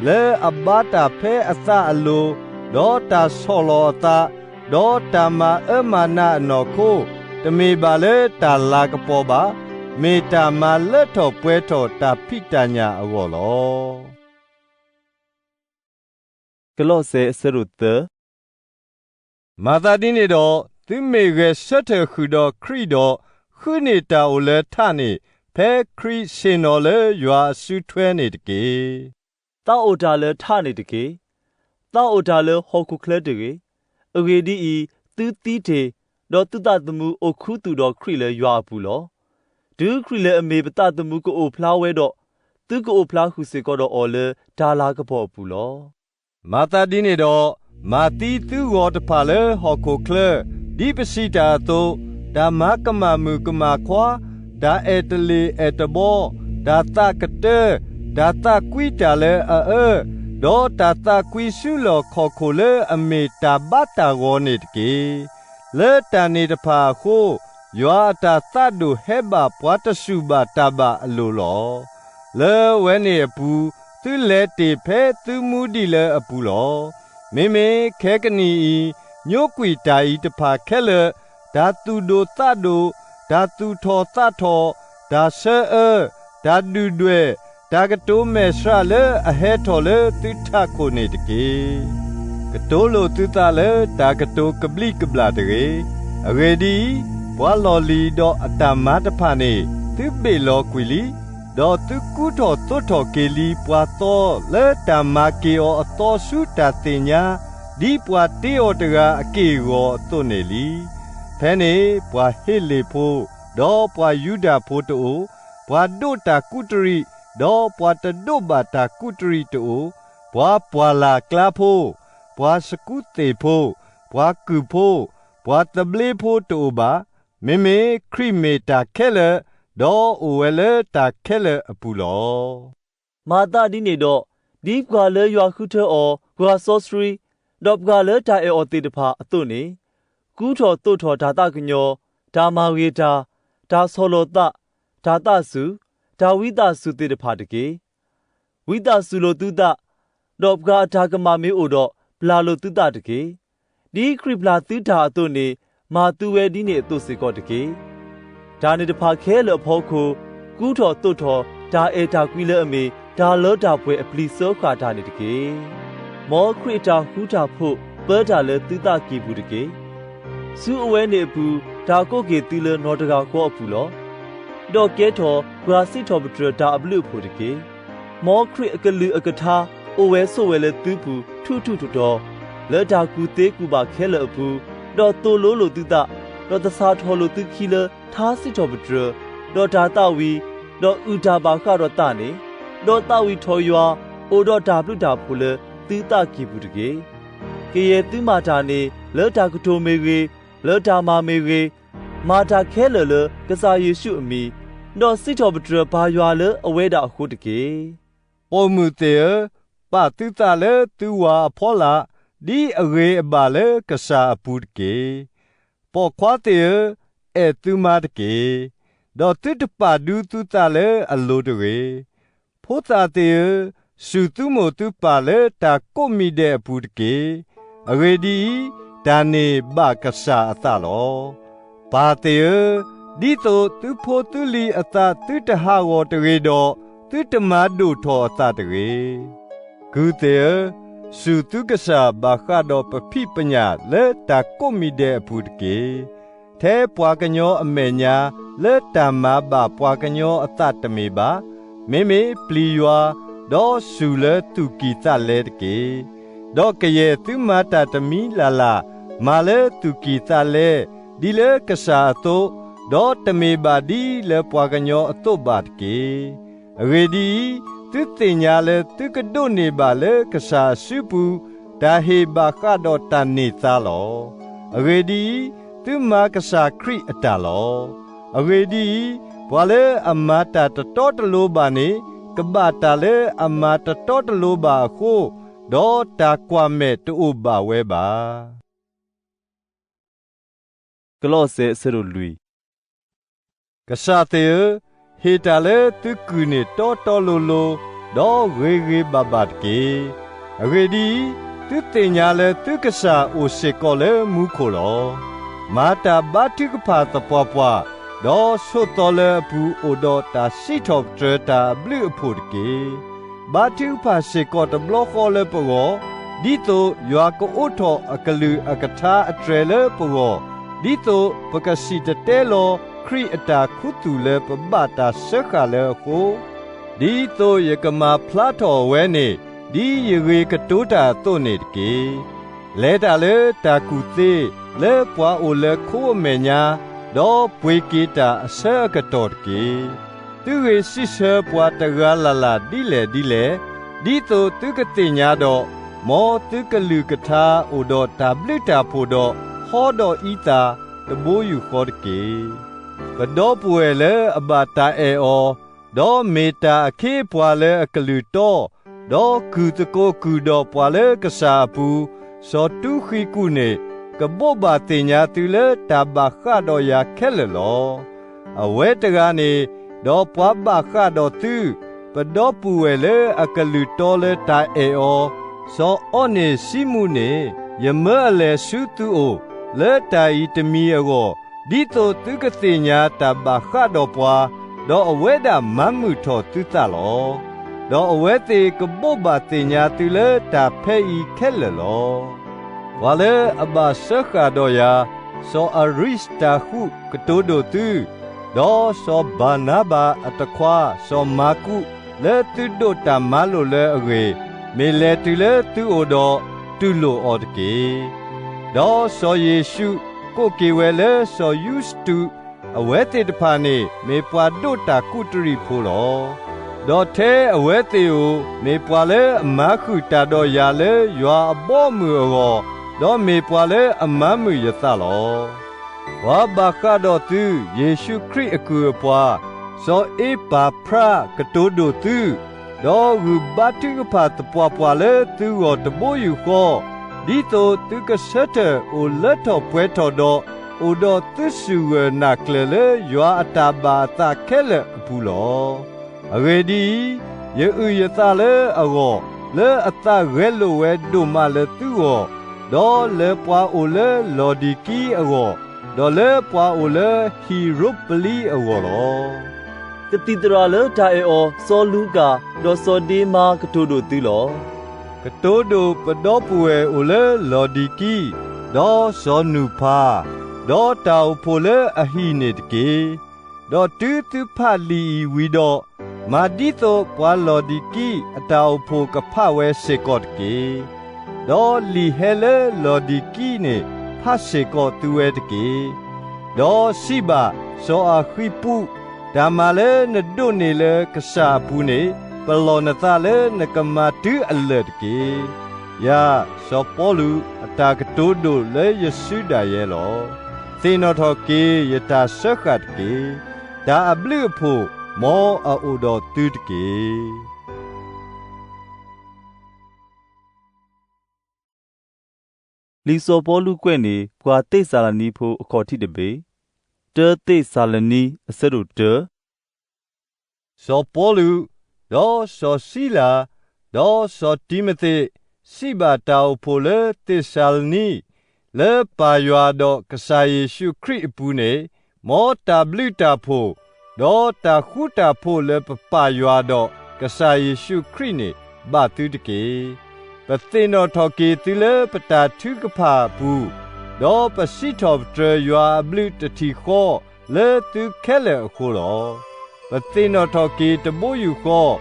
လၢအဘါတၢ်ဖဲအသးအလိၤ, ဒီးတၢ်ဆီၣ်လီၤအသး, ဒီးတၢ်မၤအၢမၤနးအနီၢ်ခိ, တမ့ၢ်ဘၣ်လၢတၢ်လၤကပီၤဘၣ်, မ့ၢ်တၢ်မၤလၢထီၣ်ပှဲၤထီၣ်တၢ်ဖံးတၢ်ညၣ်အဂီၢ်လီၤ. ကလီးစဲ အဆၢဒိၣ်သၢ. မၤသးဒ်န့ၣ်ဒီး, သုမ့ၢ်ဂဲၤဆၢထၢၣ်ဃုာ်ဒီးခရံာ်ဒီး, ဃုန့ၢ်တၢ်အိၣ်လၢထးန့ၣ်, ဖဲခရံာ်ဆ့ၣ်နီၤလၢယွၤအစုထွဲန့ၣ်တက့ၢ်. သးအိၣ်တၢ်လၢထးန့ၣ်တက့ၢ်. သးအိၣ်တၢ်လၢဟီၣ်ခိၣ်ချၢတဂ့ၤ. အဂ့ၢ်ဒ်အံၤ, သုသံတ့ၢ်, ဒီးသုသးသမူအိၣ်ခူသူၣ်ဒီးခရံာ်လၢယွၤအပူၤလီၤ. တုၤခရံာ်လၢအမ့ၢ်ပသးသမူကအိၣ်ဖျါဝဲဒီး, သုကအိၣ်ဖျါဃုာ်စ့ၢ်ကီးဒီးအီၤလၢတၢ်လၤကပီၤအပူၤလီၤ. မၤသးဒ်န့ၣ်ဒီး, မၤသံသုဂီၤတဖၣ်လၢဟီၣ်ခိၣ်ချၢ, ဒ်ပစံးတၢ်အသိး, တၢ်မၤကမၣ်မုၣ်ကမၣ်ခွါ, တၢ်အဲၣ်တလ့ၢ်အဲၣ်တဘီ, တၢ်သးကတၢ, တၢ်သးကွံတၢ်လၢအအၢ, ဒီးတၢ်သးကွံဆူလီၢ်ခီၣ်ခိၣ်လၢအမ့ၢ်တၢ်ဘါတၢ်ဂီၤန့ၣ်တက့ၢ်. လၢတၢ်န့ၣ်တဖၣ်အဃိ, ယွၤအတၢ်သးဒိၣ်ဟဲဘၣ်ပှၤတစူၢ်ဘၣ်တၢ်ဘၣ်အလိၤလီၤ. လၢဝဲန့ၣ်အပူၤ, သုလဲၤတ့ၢ်ဖဲသုမူဒံးလၢအပူၤလီၤ. မ့မ့ၢ်ခဲကနံၣ်အံၤ, ညိကွံာ်တၢ်အံၤတဖၣ်ခဲလၢာ်, တၢ်သူၣ်ဒိၣ်သးဒိၣ်, တၢ်သူၣ်ထီၣ်သးထီၣ်, တၢ်ဆၢအၢ, တၢ်ဒုၣ်ဒွဲၣ်, တၢ်ကတိၤမဲာ်ဆှးလၢအဟဲထီၣ်လၢသုထးခိၣ်န့ၣ်တက့ၢ်. ကတိၤလိာ်သုသးလၢတၢ်ကတိၤကဘျံးကဘျၣ်တဂ့ၤ. အဂ့ၢ်ဒ်အံၤ, ပှၤလီၢ်လံၤဒီးအတၢ်မၤတဖၣ်န့ၣ်, သုဘ့ၣ်လီၤကွံာ်လံ, ဒီးသုကူထီၣ်သိးထီၣ်က့ၤလံပှၤသီလၢတၢ်မၤက့ၤအီၤအသီဆူတၢ်သ့ၣ်ညါ, ဒ်ပှၤတ့အီၤတဂၤအက့ၢ်အဂီၤအသိးန့ၣ်လံ. ဖဲန့ၣ်ပှၤဟ့းလ့ၣ်ဖိ, ဒီးပှၤယူဒၤဖိတအိၣ်, ပှၤဒိးတၢ်ကူးတရံး, ဒီးပှၤတဒိးဘၣ်တၢ်ကူးတရံးတအိၣ်, ပှၤပှၢ်လၢ်ကျါဖိ, ပှၤစကူးသ့ၣ်ဖိ, ပှၤကုၢ်ဖိ, ပှၤသဘျ့ဖိတအိၣ်ဘၣ်. မ့မ့ၢ်ခရံာ်မ့ၢ်တၢ်ခဲလၢာ်, ဒီးအိၣ်ဝဲလၢတၢ်ခဲလၢာ်အပူၤလီၤ. မၤသးဒ်န့ၣ်ဒီး, ဒ်ပှၤလၢယွၤဃုထၢအီၤ, ပှၤစီဆှံ, ဒီးပှၤလၢတၢ်အဲၣ်အီၤသ့ၣ်တဖၣ်အသိးန့ၣ်, ကူထီၣ်သိးထီၣ်တၢ်သးကညီၤ, တၢ်မၤဂ့ၤတၢ်, တၢ်ဆီၣ်လီၤသး, တၢ်သးစူၤ, တၢ်ဝံသးစူၤသ့ၣ်တဖၣ်တက့ၢ်. ဝံသးစူၤလိာ်သုသး, ဒီးပှၤအတၢ်ကမၣ်မ့ၢ်အိၣ်ဒီးပျၢ်လိာ်သုသးတက့ၢ်. ဒ်ခရံာ်ပျၢ်သုတၢ်အသိးန့ၣ်, မၤသုဝဲဒ်န့ၣ်အသိးစ့ၢ်ကီးတက့ၢ်. တၢ်န့ၣ်တဖၣ်ခဲလၢာ်အဖီခိၣ်, ကူထီၣ်သိးထီၣ် တၢ်အဲၣ်တၢ်ကွံလၢအမ့ၢ်တၢ်လၢတၢ်ပှဲၤအပျံၤစၢဃာ်တၢ်န့ၣ်တက့ၢ်. မ်ခရံာ်အတၢ်ဃူတၢ်ဖိးပၢတၢ်လၢသုသးကံၢ်ပူၤတက့ၢ်. ဆူအဝဲန့ၣ်အပူၤ, တၢ်ကိးက့ၤသုလၢနီၢ်တဂၤဃီအပူၤလီၤ. ဒီးကဲထီၣ်ပှၤစံးထီၣ်ပတြၢၤတၢ်အဘျုးအဖှိၣ်တက့ၢ်. မ်ခရံာ်အကလုၢ်အကထါအိၣ်ဝဲဆိးဝဲလၢသုပူၤထူးထူးတီၤတီၤ, လၢတၢ်ကူၣ်သ့ကူၣ်ဘၣ်ခဲလၢာ်အပူၤ, ဒီးသိၣ်လိလိာ်သုသး, ဒီးသဆၣ်ထီၣ်လိာ်သုခံလၢထါစံးထီၣ်ပတြၢၤ, ဒီးတၢ်သးဝံၤ, ဒီးအုၣ်တၢ်ဘၣ်ဃးဒီးသးန့ၣ်, ဒီးသးဝံၣ်ထီၣ်ယွၤ, အိၣ်ဒီးတၢ်ဘျုးတၢ်ဖှိၣ်လၢသုသးကံၢ်ပူၤတက့ၢ်. ကယဲၢ်သုမၤတၢ်န့ၣ် လၢတၢ်ကတိၤမ့ၢ်ဂ့ၤ, လၢတၢ်မၤမ့ၢ်ဂ့ၤ, မၤတၢ်ခဲလၢာ်လၢကစၢ်ယ့ၣ်ၡူးအမံၤ, ဒီးစံးထီၣ်ပတြၢၤပၢ်ယွၤလၢအဝဲဒၣ်အဃိတက့ၢ်. ပိာ်မုၣ်သ့ၣ်ဧၢ, ပာ်သုသးလၢသုဝၤအဖီလာ်, ဒ်အဂ့ၤအဘၣ်လၢကစၢ်အပူၤတက့ၢ်. ပိာ်ခွါသ့ၣ်ဧၢ, အဲၣ်သုမါတက့ၢ်, ဒီးသုတပာ်ဒူသုသးလၢအလိၤတဂ့ၤ. ဖိသၣ်သ့ၣ်ဧၢ, စူၢ်သုမိၢ်သုပၢ်လၢတၢ်ကိးမံၤဒဲးအပူၤတက့ၢ်. အဂ့ၢ်ဒ်အံၤ, တၢ်န့ၣ်ဘၣ်ကစၢ်အသးလီၤ. ပၢ်သ့ၣ်ဧၢ, ဒ်သိးသုဖိသုလံၤအသးသုတဟးဂီၤတဂ့ၤဒီး, သုတမၤဒိၣ်ထီၣ်အသးတဂ့ၤ. ကုၢ်သ့ၣ်ဧၢ, စူၢ်သုကစၢ်ဘၣ်ဃးဒီးပဖံးပညၣ်လၢတၢ်ကိးမံၤဒဲးအပူၤတက့ၢ်. ထဲပှၤကညီအမဲာ်ညါလၢတၢ်မၤဘၣ်ပှၤကညီအသးတမ့ၢ်ဘၣ်, မ့မ့ၢ်ပျံၤယွၤ, ဒီးစူၢ်လၢသူၣ်ကံၢ်သးလဲတက့ၢ်. ဒီးကယဲၢ်သုမၤတၢ်တမံၤလၢ်လၢ်, မၤလၢသူၣ်ကံၢ်သးလဲ, ဒ်လၢကစၢ်အသိး, ဒီးတမ့ၢ်ဘၣ်ဒ်လၢပှၤကညီအသိးဘၣ်တက့ၢ်. အဂ့ၢ်ဒ်အံၤ, သုသ့ၣ်ညါလၢသုကဒိးန့ၢ်ဘၣ်လၢကစၢ်အစုပူၤ တၢ်ဟ့ၣ်ဘၣ်ဃးဒီးတၢ်န့ၢ်သါလီၤ. အဂ့ၢ်ဒ်အံၤ, သုမၤကစၢ်ခရံာ်အတၢ်လီၤ. အဂ့ၢ်ဒ်အံၤ, ပှၤလၢအမၤတၢ်တတီတလိၤဘၣ်န့ၣ်, ကဘၣ်တၢ်လၢအမၤတတီတလိၤဘၣ်အဃိ, ဒီးတၢ်ကွၢ်မဲာ်တအိၣ်ဘၣ်ဝဲဘၣ်. ကလီးစဲ အဆၢဒိၣ်လွံၢ်. ကစၢ်သ့ၣ်ဧၢ, ဟ့ၣ်တၢ်လၢသုကုၢ်န့ၣ်တီတီလိၤလိၤ, ဒီးဂ့ၤဂ့ၤဘၣ်ဘၣ်တက့ၢ်. အဂ့ၢ်ဒ်အံၤ, သုသ့ၣ်ညါလၢသုကစၢ်အိၣ်စ့ၢ်ကီးလၢမူခိၣ်လီၤ. မၤတၢ်ဘါထုကဖၣ်သပှၢ်ပှၢ်, ဒီးဆိးသီလၢအပူၤအိၣ်ဒီးတၢ်စံးထီၣ်ပတြၢၤတၢ်အဘျုးအဖှိၣ်တက့ၢ်. ဘါထုကဖၣ်စ့ၢ်ကီးတဘျီဃီလၢပဂီၢ်, ဒ်သိးယွၤကအိးထီၣ်အကလုၢ်အကထါအတြဲၤလၢပဂီၢ်, ဒ်သိးပကစံၣ်တဲၤတဲလီၤခရံာ်အတၢ်ခူသူၣ်လၢပဘၣ်တၢ်စၢဃာ်လၢအဃိ, ဒ်သိးယကမၤဖျါထီၣ်အဝဲန့ၣ်, ဒ်ယဂ့ၤကတိၤတၢ်အသိးန့ၣ်တက့ၢ်. လဲၤတၢ်လၢတၢ်ကူၣ်သ့, လၢပှၤအိၣ်လၢခိအမဲာ်ညါ, ဒီးပှ့ၤက့ၤတၢ်အဆၢအကတီၢ်တက့ၢ်. သုဂ့ၤစံးဆၢပှၤတဂၤလၢ်လၢ်ဒ်လဲၣ်ဒ်လဲၣ်, ဒ်သိးသုကသ့ၣ်ညါဒီး, မ်သုကလုၢ်ကထါအိၣ်ဒီးတၢ်ဘျုးတၢ်ဖှိၣ်ဒီးဟီဒီးအံသၣ်တဘိယူၢ်ဃီတက့ၢ်. ပဒီပုၢ်ဝဲၢ်လၢအဘၣ်တၢ်အဲၣ်အီၤ, ဒီးမ့ၢ်တၢ်အခ့အပှၤလၢအကလုၢ်တီ, ဒီးကုၢ်သကိးကုၢ်ဒီးပှၤလၢကစၢ်အပူၤ, စီၤတူဃံးကူၣ်န့ၣ်, ကဘိးဘၣ်သ့ၣ်ညါသုလၢတၢ်ဘၣ်ဃးဒီးယၤခဲလၢာ်လီၤ. အဝဲတဂၤန့ၣ်, ဒီးပှၤဘၣ်ဃးဒီးသု, ပဒီပုၢ်ဝဲၢ်လၢအကလုၢ်တီလၢတၢ်အဲၣ်အီၤ, စီၤအီန့ၣ်စံမူးန့ၣ်, ယမၢအလဲၤဆူသုအိၣ်, လၢတၢ်အံၤတမံၤအဂီၢ်, ဒ်သိးသုကသ့ၣ်ညါတၢ်ဘၣ်ဃးဒီးပှၤ, ဒီးအဝဲဒၣ်မၤမုာ်ထီၣ်သုသးလီၤ. ဒီးအဝဲသ့ၣ်ကဘိးဘၣ်သ့ၣ်ညါသုလၢတၢ်ဖဲအံၤခဲလၢာ်လီၤ. ပှၤလၢအဘၣ်စၢဃာ်ဒီးယၤ, စီၤအရံးစတၤဃူးကတိၤဒိၣ်သု, ဒီးစီၤဘၤနါဘၤအတခွါစီၤမၢ်ကူး လၢသုဒိးတၢ်မၤလိာ်လၢအဂ့ၢ်, မ့ၢ်လဲၤတုၤလၢသုအိၣ်ဒီး, တူၢ်လိာ်အီၤတက့ၢ်. ဒီးစီၤယ့ၣ်ၡူးကိးက့ၤဝဲလၢစီၤယူစတူး အဝဲသ့ၣ်တဖၣ်န့ၣ် မ့ၢ်ပှၤဒိးတၢ်ကူးတရံးဖိလီၤ. ဒီးထဲအဝဲသ့ၣ်ဧိၤ မ့ၢ်ပှၤလၢအမၤဃုာ်တၢ်ဒီးယၤလၢယွၤအဘီအမုၢ်အဂီၢ်, ဒီးမ့ၢ်ပှၤလၢအမၤမုာ်ယသးလီၤ. ပှၤဘၣ်ဃးဒီးသု, ယ့ၣ်ၡူးခရံာ်အကုၢ်အပှၤ, စီၤအ့ပၤဖြါကတိၤဒိၣ်သု, ဒီးဂုၢ်ဘါထုကဖၣ်သပှၢ်ပှၢ်လၢသုဂီၢ်တဘိယူၢ်ဃီ, ဒ်သိးသုကဆၢထၢၣ်အိၣ်လၢထီၣ်ပှဲၤထီၣ်ဒီး အိၣ်ဒီးသုစုၣ်ဂၢၢ်နၢ်ကျၢၤလၢယွၤအတၢ်ဘၣ်အသးခဲလၢာ်အပူၤလီၤ. အဂ့ၢ်ဒ်အံၤ, ယအုၣ်ယသးလၢအဂီၢ်, လၢအသးဂဲၤလိာ်ဝဲဒိၣ်မးလၢသုဂီၢ်, ဒီးလၢပှၤအိၣ်လၢလီၢ်ဒံၤကံအဂီၢ်, ဒီးလၢပှၤအိၣ်လၢဟံၣ်ရိပလံအဂီၢ်လီၤ. ကသံၣ်သရၣ်လၢတၢ်အဲၣ်အီၤစီၤလူၤကၣ်, ဒီးစီၤဒ့မါကတိၤဒိၣ်သုလီၤ. ကတိၤဒိၣ်ပဒီပုၢ်ဝဲၢ်အိၣ်လၢလီၢ်ဒံၤကံ, ဒီးစီၤနူၢ်ဖၣ်, ဒီးတၢ်အိၣ်ဖှိၣ်လၢအဟံၣ်န့ၣ်တက့ၢ်. ဒီးတုၤသုဖးလံာ်အံၤဝံၤဒီး, မၤဒ်သိးပှၤလီၢ်ဒံၤကံအတၢ်အိၣ်ဖှိၣ်ကဖးဝဲစ့ၢ်ကီးတက့ၢ်. ဒီးလံာ်ဟဲလၢလီၢ်ဒံၤကံန့ၣ်ဖးစ့ၢ်ကီးသုဝဲတက့ၢ်. ဒီးစံးဘၣ်စီၤအဃံပူး, တၢ်မၤလၢနဒိးန့ၢ်လၢကစၢ်အပူၤန့ၣ် ပလီၢ်နသးလၢနကမၤတုၤအလၢာ်တက့ၢ်. ယၤစီၤပီလူးအတၢ်ကတိၤဒိၣ်လၢယစုဒၣ်ယဲလီၤ. သ့ၣ်နီၣ်ထီၣ်က့ၤယတၢ်စၢဃာ်တက့ၢ်. တၢ်အဘျုးအဖှိၣ်မ်အအိၣ်ဒီးသုတက့ၢ်. လံာ်စီၤပီလူးကွဲးန့ၢ်ပှၤသ့းစၤလနံဖိအခီၣ်ထံးတဘ့ၣ်, တၢသ့းစၤလနံ အဆၢဒိၣ်တၢ စီၤပီလူး, ဒီးစီၤစံလၤ, ဒီးစီၤတံၤမသ့း, စံးဘၣ်တၢ်အိၣ်ဖှိၣ်လၢသ့းစၤလနံ, လၢပၢ်ယွၤဒီးကစၢ်ယ့ၣ်ၡူးခရံာ်အပူၤန့ၣ်, မ်တၢ်ဘျုးတၢ်ဖှိၣ်, ဒီးတၢ်ဃူတၢ်ဖိးလၢပပၢ်ယွၤဒီးကစၢ်ယ့ၣ်ၡူးခရံာ်န့ၣ် ဘၣ်သုတက့ၢ်. ပသ့ၣ်နီၣ်ထီၣ်က့ၤသုလၢပတၢ်ထုကဖၣ်အပူၤ, ဒီးပစံးထီၣ်ပတြၢၤယွၤအဘျုးတထံၣ်ဃီလၢသုခဲလၢာ်အဃိလီၤ. ပသ့ၣ်နီၣ်ထီၣ်က့ၤတဘိယူၢ်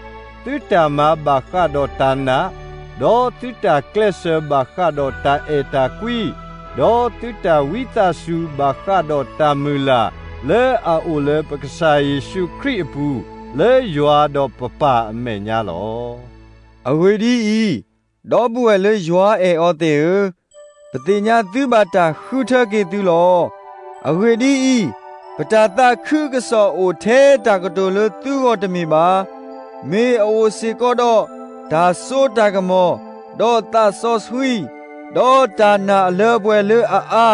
ဃီ, သုတၢ်မၤဘၣ်ဃးဒီးတၢ်နာ်, ဒီးသုတၢ်ကျဲးစၢးဘၣ်ဃးဒီးတၢ်အဲၣ်တၢ်ကွံ, ဒီးသုတၢ်ဝံသးစူၤဘၣ်ဃးဒီးတၢ်မုၢ်လၢ် လၢအအိၣ်လၢပကစၢ်ယ့ၣ်ၡူးခရံာ်အပူၤ, လၢယွၤဒီးပပၢ်အမဲာ်ညါလီၤ. အဂ့ၢ်ဒ်အံၤ, ဒီပုၢ်ဝဲၢ်လၢယွၤအဲၣ်အီၤသ့ၣ်ဧၢ, ပသ့ၣ်ညါသုဘၣ်တၢ်ဃုထၢက့ၤသုလီၤ. အဂ့ၢ်ဒ်အံၤ, ပတၢ်သးခုကစီၣ်အိၣ်ထဲတၢ်ကတိၤလၢသုဂီၢ်တမ့ၢ်ဘၣ်. မ့ၢ်အအိၣ်စ့ၢ်ကီးဒီးတၢ်စိတၢ်ကမီၤ, ဒီးသးစီဆှံ, ဒီးတၢ်နာ်အလၢအပှဲၤလၢအအါ,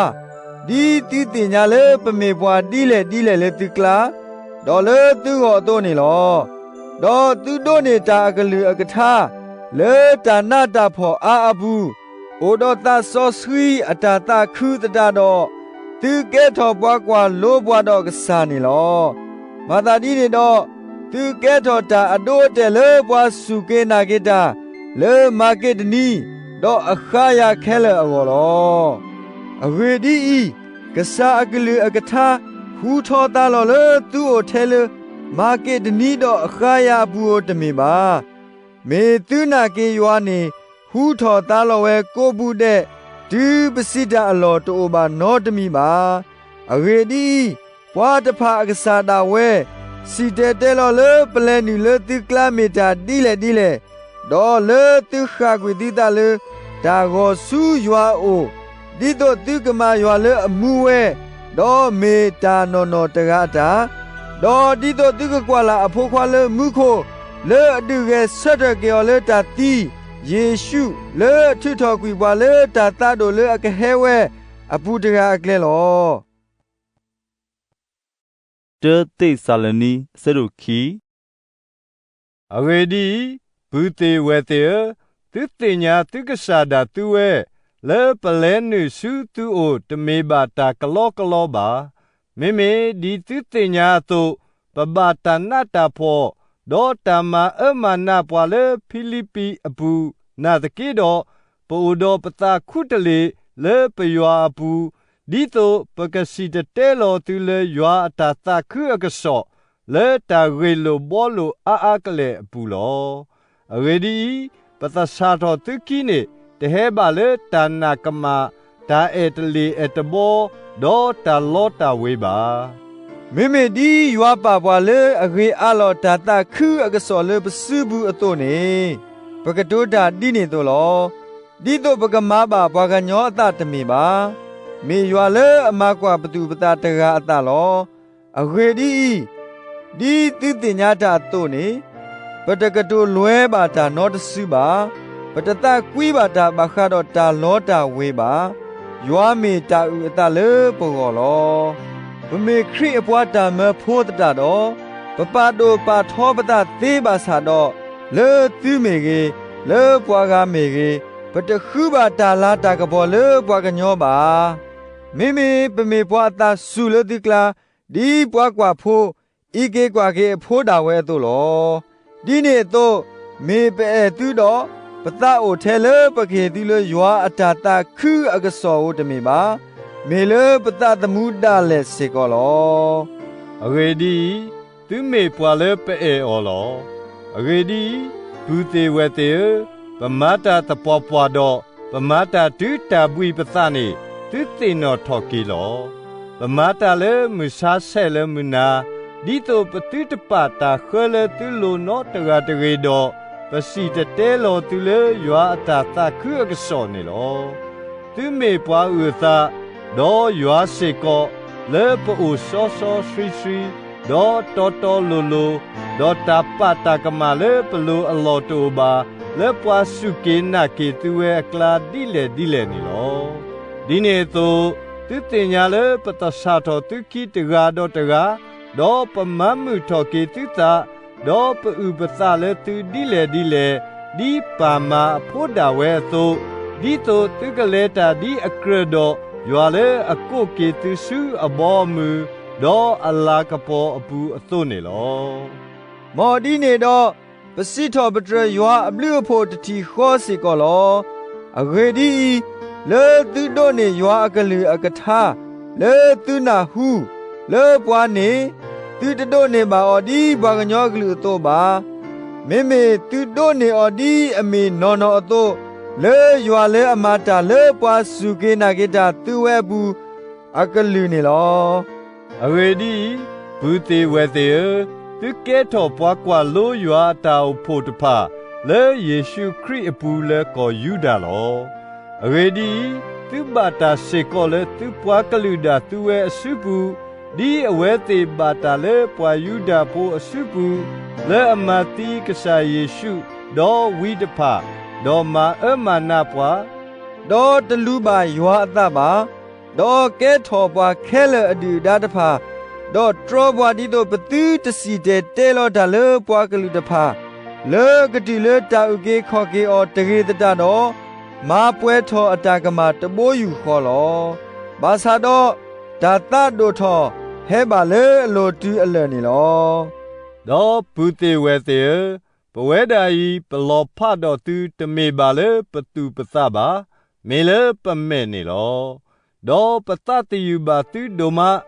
ဒ်သုသ့ၣ်ညါလၢပမ့ၢ်ပှၤဒ်လဲၣ်ဒ်လဲၣ်လၢသုကျါ, ဒီးလၢသုဂီၢ်အသိးန့ၣ်လီၤ. ဒီးသုဒိးန့ၢ်တၢ်အကလုၢ်အကထါ လၢတၢ်နးတၢ်ဖှီၣ်အါအပူၤ, အိၣ်ဒီးသးစီဆှံအတၢ်သးခုသတးဒီး, သုကဲထီၣ်ပှၤကွၢ်လိပှၤဒီးကစၢ်န့ၣ်လီၤ. မၤသးဒ်န့ၣ်ဒီး, သုကဲထီၣ်တၢ်အဒိအတဲာ်လၢပှၤစူၢ်က့ၤနာ်က့ၤတၢ် လၢမၤက့းဒနံ ဒီးအခါယၤခဲလၢာ်အဂီၢ်လီၤ. အဂ့ၢ်ဒ်အံၤ, ကစၢ်အကလုၢ်အကထါ ဟူထီၣ်သါလီၤလၢသုအိၣ်ထဲလၢ မၤက့းဒနံဒီးအခါယၤအပူၤဧိၤတမ့ၢ်ဘၣ်. မ့ၢ်သုနာ်က့ၤယွၤန့ၣ် ဟူထီၣ်သါလီၤဝဲကိးပူၤဒဲး တုၤပစံးတၢ်အလီၢ်တအိၣ်ဘၣ်နီတမံၤဘၣ်. အဂ့ၢ်ဒ်အံၤ, ပှၤတဖၣ်အကစၢ်ဒၣ်ဝဲ စံၣ်တဲၤတဲလီၤလၢပလဲၤနုာ်လၢသုကျါမ့ၢ်တၢ်ဒ်လဲၣ်ဒ်လဲၣ်, ဒီးလၢသုဃၣ်ကွံာ်သုသးလၢ တၢ်ဂီၤဆူယွၤအအိၣ်, ဒ်သိးသုကမၤယွၤလၢအမူဝဲ, ဒီးမ့ၢ်တၢ်နီၢ်နီၢ်တဂၤအတၢ်, ဒီးဒ်သိးသုကကွၢ်လၢ်အဖိခွါလၢမူခိၣ်, လၢအဒုးဂဲၤဆၢထၢၣ်က့ၤအီၤလၢတၢ်သံ, ယ့ၣ်ၡူးလၢထုးထီၣ်ကွံာ်ပှၤလၢတၢ်သးဒိၣ်လၢအကဟဲဝဲအပူၤတဂၤအကျဲလီၤ. တၢသ့းစၤလနံ အဆၢဒိၣ်ခံ အဂ့ၢ်ဒ်အံၤ, ပုၢ်သ့ၣ်ဝဲၢ်သ့ၣ်ဧၢ, သုသ့ၣ်ညါသုကစၢ်ဒၣ်သုဝဲ, လၢပလဲၤနုာ်ဆူသုအိၣ်တမ့ၢ်ဘၣ်တၢ်ကလီကလီဘၣ်. မ့မ့ၢ်ဒ်သုသ့ၣ်ညါအသိး, ပဘၣ်တၢ်နးတၢ်ဖှီၣ်, ဒီးတၢ်မၤအၢမၤနးပှၤလၢဖံလံးပံးအပူၤ, နာ်သက့ဒီး, ပအိၣ်ဒီးပသးခူတလ့ၢ်လၢပယွၤအပူၤ, ဒ်သိးပကစံၣ်တဲၤတဲလီၤသုလၢယွၤအတၢ်သးခုအကစီၣ်, လၢတၢ်ဂ့ၢ်လိာ်ဘှီလိာ်အါအါကလဲာ်အပူၤလီၤ. အဂ့ၢ်ဒ်အံၤ, ပသဆၣ်ထီၣ်သုခံန့ၣ် တဟဲဘၣ်လၢတၢ်နာ်ကမၣ်, တၢ်အဲၣ်တလ့ၢ်အဲၣ်တဘီ, ဒီးတၢ်လီတၢ်ဝ့ၤဘၣ်. မ့မ့ၢ်ဒ်ယွၤပာ်ပှၤလၢအဂ့ၤအးလီၤတၢ်သးခုအကစီၣ်လၢပစုပူၤအသိးန့ၣ်, ပကတိၤတၢ်ဒ်န့ၣ်အသိးလီၤ. ဒ်သိးပကမၤဘၣ်ပှၤကညီအသးတမ့ၢ်ဘၣ်, မ့ၢ်ယွၤလၢအမၤကွၢ်ပသူၣ်ပသးတဂၤအသးလီၤ. အဂ့ၢ်ဒ်အံၤ, ဒ်သုသ့ၣ်ညါတၢ်အသိးန့ၣ်, ပတကတိၤလွဲဘၣ်တၢ်နီတစုဘၣ်. ပတသးကွံဘၣ်တၢ်ဘၣ်ဃးဒီးတၢ်လီတၢ်ဝ့ၤဘၣ်. ယွၤမ့ၢ်တၢ်အုၣ်အသးလၢပဂီၢ်လီၤ. ပမ့ၢ်ခရံာ်အပှၤတၢ်မၢဖိသတးဒီး, ပပာ်ဒိၣ်ပာ်ထီပသးသ့ဘၣ်ဆၣ်ဒီး, လၢသုမ့ၢ်ဂ့ၤ, လၢပှၤဂၤမ့ၢ်ဂ့ၤ, ပတဃုဘၣ်တၢ်လၤတၢ်ကပီၤလၢပှၤကညီဘၣ်. မ့မ့ၢ်ပမ့ၢ်ပှၤအသးစူၤလၢသုကျါ, ဒ်ပှၤကွၢ်ဖိ အံးက့ၤကွၢ်က့ၤအဖိဒၣ်ဝဲအသိးလီၤ. ဒ်န့ၣ်အသိး, မ့ၢ်ပအဲၣ်သုဒီး, ပသးအိၣ်ထဲလၢပကဟ့ၣ်သုလၢယွၤအတၢ်သးခုအကစီၣ်ဧိၤတမ့ၢ်ဘၣ်. မ့ၢ်လၢပသးသမူဒၣ်လဲာ်စ့ၢ်ကီးလီၤ. အဂ့ၢ်ဒ်အံၤ, သုမ့ၢ်ပှၤလၢပအဲၣ်အီၤလီၤ. အဂ့ၢ်ဒ်အံၤ, ပုၢ်သ့ၣ်ဝဲၢ်သ့ၣ်ဧၢ, ပမၤတၢ်သပှၢ်ပှၢ်ဒီး, ပမၤတၢ်တုၤတၢ်ဘှံးပသးန့ၣ်, သုသ့ၣ်နီၣ်ထီၣ်က့ၤလီၤ. ပမၤတၢ်လၢမုၢ်ဆါဆဲးလၢမုၢ်နၤ, ဒ်သိးပသုတပာ်တၢ်ဃၢလၢသုလိၤနီတဂၤတဂ့ၤဒီး, ပစံၣ်တဲၤတဲလီၤသုလၢယွၤအတၢ်သးခုအကစီၣ်န့ၣ်လီၤ. သုမ့ၢ်ပှၤအုၣ်အသး, ဒီးယွၤစ့ၢ်ကီး, လၢပအိၣ်စီစီဆှံဆှံ, ဒီးတီတီလိၤလိၤ, ဒီးတၢ်ပာ်တၢ်ကမၣ်လၢပလိၤအလီၢ်တအိၣ်ဘၣ်, လၢပှၤစူၢ်က့ၤနာ်က့ၤသုဝဲအကျါဒ်လဲၣ်ဒ်လဲၣ်န့ၣ်လီၤ. ဒ်န့ၣ်အသိး, သုသ့ၣ်ညါလၢပသဆၣ်ထီၣ်သုခံတဂၤဒီးတဂၤ, ဒီးပမၤမုာ်ထီၣ်က့ၤသုသး, ဒီးပအုၣ်ပသးလၢသုဒ်လဲၣ်ဒ်လဲၣ်, ဒ်ပၢ်မၤအဖိဒၣ်ဝဲအသိး, ဒ်သိးသုကလဲၤတၢ်ဒ်အကြၢးဒီးယွၤလၢအကိးက့ၤသုဆူအဘီအမုၢ်, ဒီးအလၤကပီၤအပူၤအသိးန့ၣ်လီၤ. မ်ဒ်န့ၣ်ဒီး, ပစံးထီၣ်ပတြၢၤယွၤအဘျုးအဖှိၣ်တထံၣ်ဃီစ့ၢ်ကီးလီၤ. အဂ့ၢ်ဒ်အံၤ, လၢသုဒိးန့ၢ်ယွၤအကလုၢ်အကထါ, လၢသုနၢ်ဟူ, လၢပှၤန့ၣ်, သုတဒိးန့ၢ်ဘၣ်အီၤဒ်ပှၤကညီအကလုၢ်အသိးဘၣ်. မ့မ့ၢ်သုဒိးန့ၢ်အီၤဒ်အမ့ၢ်နီၢ်နီၢ်အသိး, လၢယွၤလၢအမၤတၢ်လၢပှၤစူၢ်က့ၤနာ်က့ၤတၢ်သုဝဲအပူၤ အကလုၢ်န့ၣ်လီၤ. အဂ့ၢ်ဒ်အံၤ, ပုၢ်သ့ၣ်ဝဲၢ်သ့ၣ်ဧၢ, သုကဲထီၣ်ပှၤကွၢ်လိယွၤအတၢ်အိၣ်ဖှိၣ်တဖၣ်, လၢယ့ၣ်ၡူးခရံာ်အပူၤလၢကီၢ်ယူဒၤလီၤ. အဂ့ၢ်ဒ်အံၤ, သုဘၣ်တၢ်စ့ၢ်ကီးလၢသုပှၤကလုာ်ဒၣ်သုဝဲအစုပူၤ, ဒ်အဝဲသ့ၣ်ဘၣ်တၢ်လၢပှၤယူဒၤဖိအစုပူၤ, လၢအမၤသံကစၢ်ယ့ၣ်ၡူး, ဒီးဝံတဖၣ်, ဒီးမၤအၢမၤနးပှၤ, ဒီးတလူၤဘၣ်ယွၤအသးဘၣ်, ဒီးကဲထီၣ်ပှၤခဲလၢာ်အဒုၣ်အဒါတဖၣ်, ဒီးတြီပှၤဒ်သိးပသုတစံၣ်တဲၤတဲလီၤတၢ်လၢပှၤကလုာ်တဖၣ်, လၢကတုၤလၢတၢ်အုၣ်က့ၤခီၣ်က့ၤအီၤတဂ့ၤသတးဒီး, မၤပှဲၤထီၣ်အတၢ်ကမၣ်တဘိယူၢ်ဃီလီၤ. ဘၣ်ဆၣ်ဒီး, တၢ်သးဒိၣ်ထီၣ်ဟဲဘၣ်လၢအလိၤတုၤအလၢာ်န့ၣ်လီၤ. ဒီးပုၢ်သ့ၣ်ဝဲၢ်သ့ၣ်ဧၢ, ပဝဲဒၣ်အံၤ ပလီၤဖးဒီးသုတမ့ၢ်ဘၣ်လၢပသူၣ်ပသးဘၣ်, မ့ၢ်လၢပမဲာ်န့ၣ်လီၤ. ဒီးပသးသယုၢ်ဘၣ်သုဒိၣ်မး,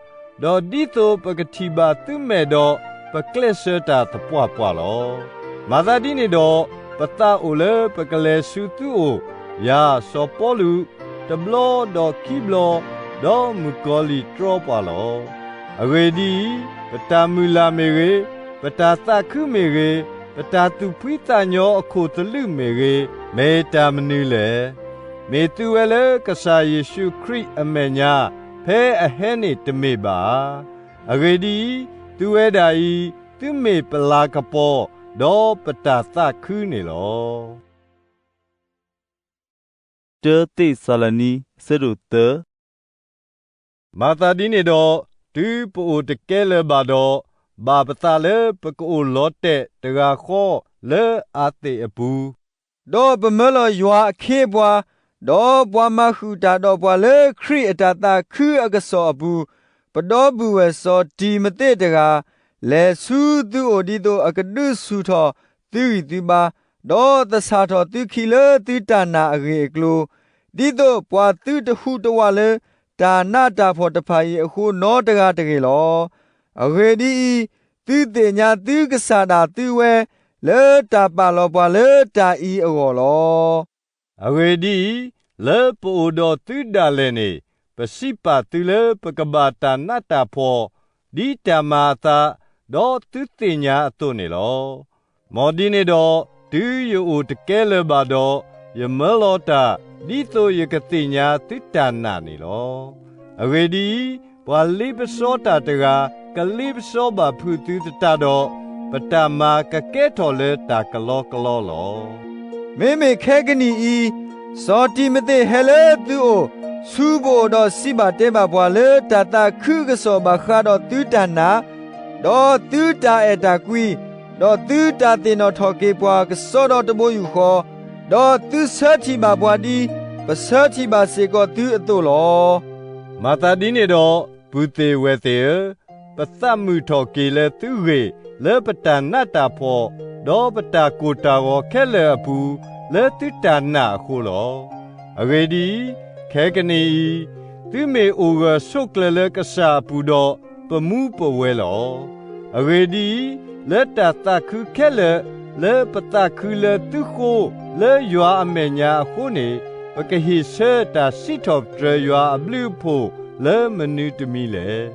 ဒီးဒ်သိးပကထံၣ်ဘၣ်သုမဲာ်ဒီး, ပကျဲးစၢးတၢ်သပှၢ်ပှၢ်လီၤ. မၤသးဒ်န့ၣ်ဒီး, ပသးအိၣ်လၢပကလဲၤဆူသုအိၣ်, ယၤစီၤပီလူး, တဘျီဒီးခံဘျီ, ဒီးမုၣ်ကီၤလံၢ်တြီပှၤလီၤ. အဂ့ၢ်ဒ်အံၤ, ပတၢ်မုၢ်လၢ်မ့ၢ်ဂ့ၤ, ပတၢ်သးခုမ့ၢ်ဂ့ၤ, ပတၢ်သူၣ်ဖှံသးညီအခိၣ်သလုးမ့ၢ်ဂ့ၤ, မ့ၢ်တၢ်မနုၤလဲၣ်. မ့ၢ်သုဝဲလၢကစၢ်ယ့ၣ်ၡူးခရံာ်အမဲာ်ညါ, ဖဲအဟဲန့ၣ်တမ့ၢ်ဘၣ်ဧါ. အဂ့ၢ်ဒ်အံၤ, သုဝဲဒၣ်အံၤ, သုမ့ၢ်ပလၤကပီၤ, ဒီးပတၢ်သးခုန့ၣ်လီၤ. တၢသ့းစၤလနံ, အဆၢဒိၣ်သၢ. မၤသးဒ်န့ၣ်ဒီး, တုၤပအိၣ်တကဲလၢၤဘၣ်ဒီး, ဘၣ်ပသးလၢပကအိၣ်လီၤတဲာ်တဂၤဃီလၢအၤသ့းအပူၤ, ဒီးပမၢလီၤယွၤအခ့အပှၤ, ဒီးပှၤမၤဃုာ်တၢ်ဒီးပှၤလၢခရံာ်အတၢ်သးခုအကစီၣ်အပူၤ, ပဒီပုၢ်ဝဲၢ်စီၤတံၤမသ့းတဂၤ, လဲၤဆူသုအိၣ်ဒ်သိးအကဒုးဆူၣ်ထီၣ်သုဂံၢ်သုဘါ, ဒီးသဆၣ်ထီၣ်သုခံလၢသုတၢ်နာ်အဂ့ၢ်အကျိၤ, ဒ်သိးပှၤသုတဟူးတဝးလၢတၢ်နးတၢ်ဖှီၣ်တဖၣ်အံၤအဃိနီတဂၤတဂ့ၤလီၤ. အဂ့ၢ်ဒ်အံၤ, သုသ့ၣ်ညါသုကစၢ်ဒၣ်သုဝဲ, လၢတၢ်ပာ်လီၤပှၤလၢတၢ်အံၤအဂီၢ်လီၤ. အဂ့ၢ်ဒ်အံၤ, လၢပအိၣ်ဒီးသုဒၣ်လဲာ်န့ၣ်, ပစံးပာ်သုလၢပကဘၣ်တၢ်နးတၢ်ဖှီၣ်, ဒ်တၢ်မၤအသး, ဒီးသုသ့ၣ်ညါအသိးန့ၣ်လီၤ. မ်ဒ်န့ၣ်ဒီး, တုၤယအိၣ်တကဲလၢၤဘၣ်ဒီး, ယမၢလီၤတၢ်, ဒ်သိးယကသ့ၣ်ညါသုတၢ်နာ်န့ၣ်လီၤ. အဂ့ၢ်ဒ်အံၤ, ပှၤလ့ပစီတၢ်တဂၤ ကလ့ပစီဘၣ်ဖုးသုသတးဒီး, ပတၢ်မၤကကဲထီၣ်လၢတၢ်ကလီကလီလီၤ. မ့မ့ၢ်ခဲကနံၣ်အံၤ, စီၤတံၤမသ့းဟဲလၢသုအိၣ်, ဆူပအိၣ်ဒီးစံးဘၣ်တဲဘၣ်ပှၤလၢတၢ်သးခုကစီၣ်ဘၣ်ဃးဒီးသုတၢ်နာ်, ဒီးသုတၢ်အဲၣ်တၢ်ကွံ, ဒီးသုတၢ်သ့ၣ်နီၣ်ထီၣ်က့ၤပှၤကစီဒီတဘိယူၢ်ဃီ, ဒီးသုဆၢထံၣ်ဘၣ်ပှၤဒ် ပဆၢထံၣ်ဘၣ်စ့ၢ်ကီးသုအသိးလီၤ. မၤသးဒ်န့ၣ်ဒီး, ပုၢ်သ့ၣ်ဝဲၢ်သ့ၣ်ဧၢ, ပသးမုာ်ထီၣ်က့ၤလၢသုဂ့ၢ် လၢပတၢ်နးတၢ်ဖှီၣ်, ဒီးပတၢ်ကိၢ်တၢ်ဂီၤခဲလၢာ်အပူၤ, လၢသုတၢ်နာ်အဃိလီၤ. အဂ့ၢ်ဒ်အံၤ, ခဲကနံၣ်အံၤ, သုမ့ၢ်အိၣ်ဂၢၢ်ဆိးကျၢၤလၢကစၢ်အပူၤဒီး, ပမူပဝဲလီၤ. အဂ့ၢ်ဒ်အံၤ, လၢတၢ်သးခုခဲလၢာ်, လၢပသးခုလၢသုဃိ, လၢယွၤအမဲာ်ညါအဃိန့ၣ်, ပကဟ့ၣ်ဆၢတၢ်စံးထီၣ်ပတြၢၤယွၤအဘျုးအဖှိၣ်လၢမနုၤတမံၤလဲၣ်.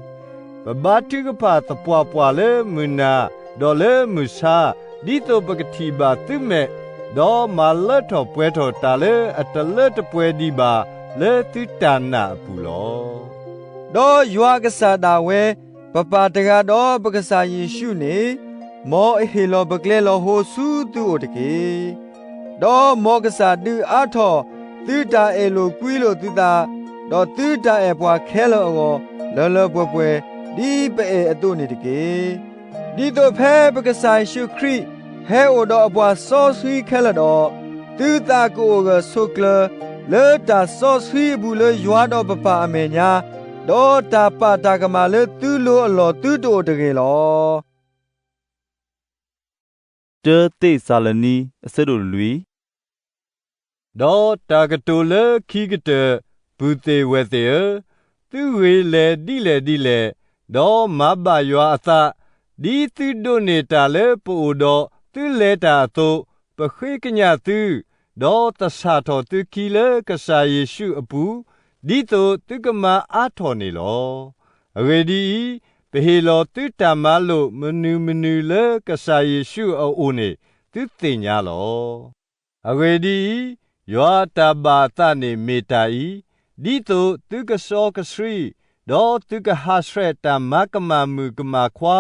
ပဘါထုကဖၣ်သပှၢ်ပှၢ်လၢမုၢ်နၤ, ဒီးလၢမုၢ်ဆါ, ဒ်သိးပကထံၣ်ဘၣ်သုမဲာ်, ဒီးမၤလၢထီၣ်ပှဲၤထီၣ်တၢ်လၢအတလၢတပှဲၤဒံးဘၣ် လၢသုတၢ်နာ်အပူၤလီၤ. ဒီးယွၤအကစၢ်ဒၣ်ဝဲ, ပပၢ်တဂၤဒီးပကစၢ်ယ့ၣ်ၡူးန့ၣ်, မ်အဟ့ၣ်လီၤပကျဲလီၤဟိဆူသုအိၣ်တက့ၢ်. ဒီးမ်ကစၢ်ဒုးအါထီၣ်သုတၢ်အဲၣ်လိာ်ကွံလိာ်သုသး, ဒီးသုတၢ်အဲၣ်ပှၤခဲလၢာ်အဂီၢ်, လၢလၢပှဲၤပှဲၤ, ဒ်ပအဲၣ်အသိးန့ၣ်တက့ၢ်. ဒ်သိးဖဲပကစၢ်ယ့ၣ်ၡူးခရံာ် ဟဲအိၣ်ဒီးအပှၤစီဆှံခဲလၢာ်ဒီး, သုသးကအိၣ်ဂၢၢ်ဆိးကျၢၤ, လၢတၢ်စီဆှံအပူၤလၢယွၤဒီးပပၢ်အမဲာ်ညါ, ဒီးတၢ်ပာ်တၢ်ကမၣ်လၢသုလိၤအလီၢ်သုတအိၣ်တဂ့ၤလီၤ. တၢသ့းစၤလနံ အဆၢဒိၣ်လွံၢ်. ဒီးတၢ်ကတိၤလၢခံကတၢၢ်, ပုၢ်သ့ၣ်ဝဲၢ်သ့ၣ်ဧၢ, သုဂ့ၤလဲၤဒ်လဲၣ်ဒ်လဲၣ်, ဒီးမၤဘၣ်ယွၤအသး, ဒ်သုဒိးန့ၢ်တၢ်လၢပအိၣ်ဒီးသုလဲၤတၢ်အသိး, ပဃ့ကညးသု, ဒီးသဆၣ်ထီၣ်သုခံလၢကစၢ်ယ့ၣ်ၡူးအပူၤ, ဒ်သိးသုကမၤအါထီၣ်န့ၣ်လီၤ. အဂ့ၢ်ဒ်အံၤ, ပဟ့ၣ်လီၤသုတၢ်မၤလိာ်မနုၤမနုၤလၢကစၢ်ယ့ၣ်ၡူးအအိၣ်န့ၣ် သုသ့ၣ်ညါလီၤ. အဂ့ၢ်ဒ်အံၤ, ယွၤအတၢ်ဘၣ်အသးန့ၣ်မ့ၢ်တၢ်အံၤ, ဒ်သိးသုကစီကဆှံ, ဒီးသုကဟးဆှဲးတၢ်မၤကမၣ်မုၣ်ကမၣ်ခွါ,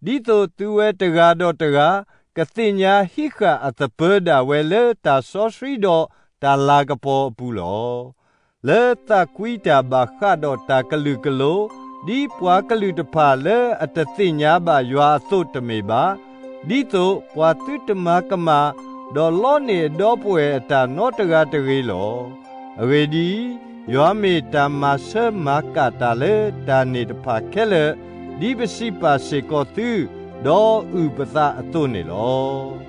ဒ်သိးသုဝဲတဂၤဒီးတဂၤ ကသ့ၣ်ညါဟံးဃာ်အသပၢၤဒၣ်ဝဲလၢတၢ်စီဆှံဒီးတၢ်လၤကပီၤအပူၤလီၤ. လၢသးကွံတၢ်ဘၣ်ဃးဒီးတၢ်ကလုာ်ကလိၤ, ဒ်ပှၤကလုာ်တဖၣ်လၢအတသ့ၣ်ညါဘၣ်ယွၤအသိးတမ့ၢ်ဘၣ်, ဒ်သိးပှၤသုတမၤကမၣ်, ဒီးလီန့ၢ်အဒီပုၢ်ဝဲၢ်အတၢ်နီတဂၤတဂ့ၤလီၤ. အဂ့ၢ်ဒ်အံၤ, ယွၤမ့ၢ်တၢ်မၤဆၢမၤကၣ်တၢ်လၢတၢ်န့ၣ်တဖၣ်ခဲလၢာ်, ဒ်ပစံးပာ်စ့ၢ်ကီးသု, ဒီးအုၣ်ပသးအသိးန့ၣ်လီၤ.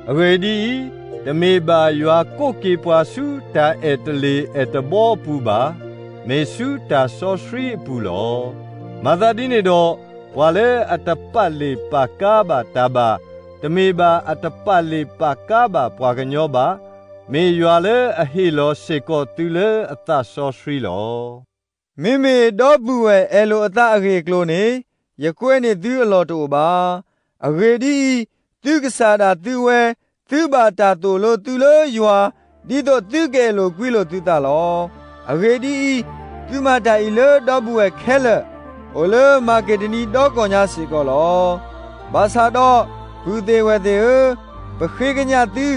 အဂ့ၢ်ဒ်အံၤ, တမ့ၢ်ဘၣ်ယွၤကိးက့ၤပှၤဆူတၢ်အဲၣ်တလ့ၢ်အဲၣ်တဘီအပူၤဘၣ်, မ့ၢ်ဆူတၢ်စီဆှံအပူၤလီၤ. မၤသးဒ်န့ၣ်ဒီး, ပှၤလၢအတပာ်လုၢ်ပာ်ကါဘၣ်တၢ်ဘၣ်, တမ့ၢ်ဘၣ်အတပာ်လုၢ်ပာ်ကါဘၣ်ပှၤကညီဘၣ်, မ့ၢ်ယွၤလၢအဟ့ၣ်လီၤစ့ၢ်ကီးသုလၢအသးစီဆှံလီၤ. မ့မ့ၢ်ဒီပုၢ်ဝဲၢ်အဲၣ်လိာ်အသးအဂ့ၢ်အကျိၤန့ၣ်, ယကွဲးန့ၢ်သုအလီၢ်တအိၣ်ဘၣ်. အဂ့ၢ်ဒ်အံၤ, သုကစၢ်ဒၣ်သုဝဲ, သုဘၣ်တၢ်သိၣ်လိသုလၢယွၤ, ဒ်သိးသုကအဲၣ်လိာ်ကွံလိာ်သုသးလီၤ. အဂ့ၢ်ဒ်အံၤ, သုမၤတၢ်အံၤလၢဒီပုၢ်ဝဲၢ်ခဲလၢာ်, အိၣ်လၢမၤက့ဒနံဒီကီၢ်ညါစ့ၢ်ကီးလီၤ. ဘၣ်ဆၣ်ဒီး, ပုၢ်သ့ၣ်ဝဲၢ်သ့ၣ်ဧၢ, ပဃ့ကညးသု,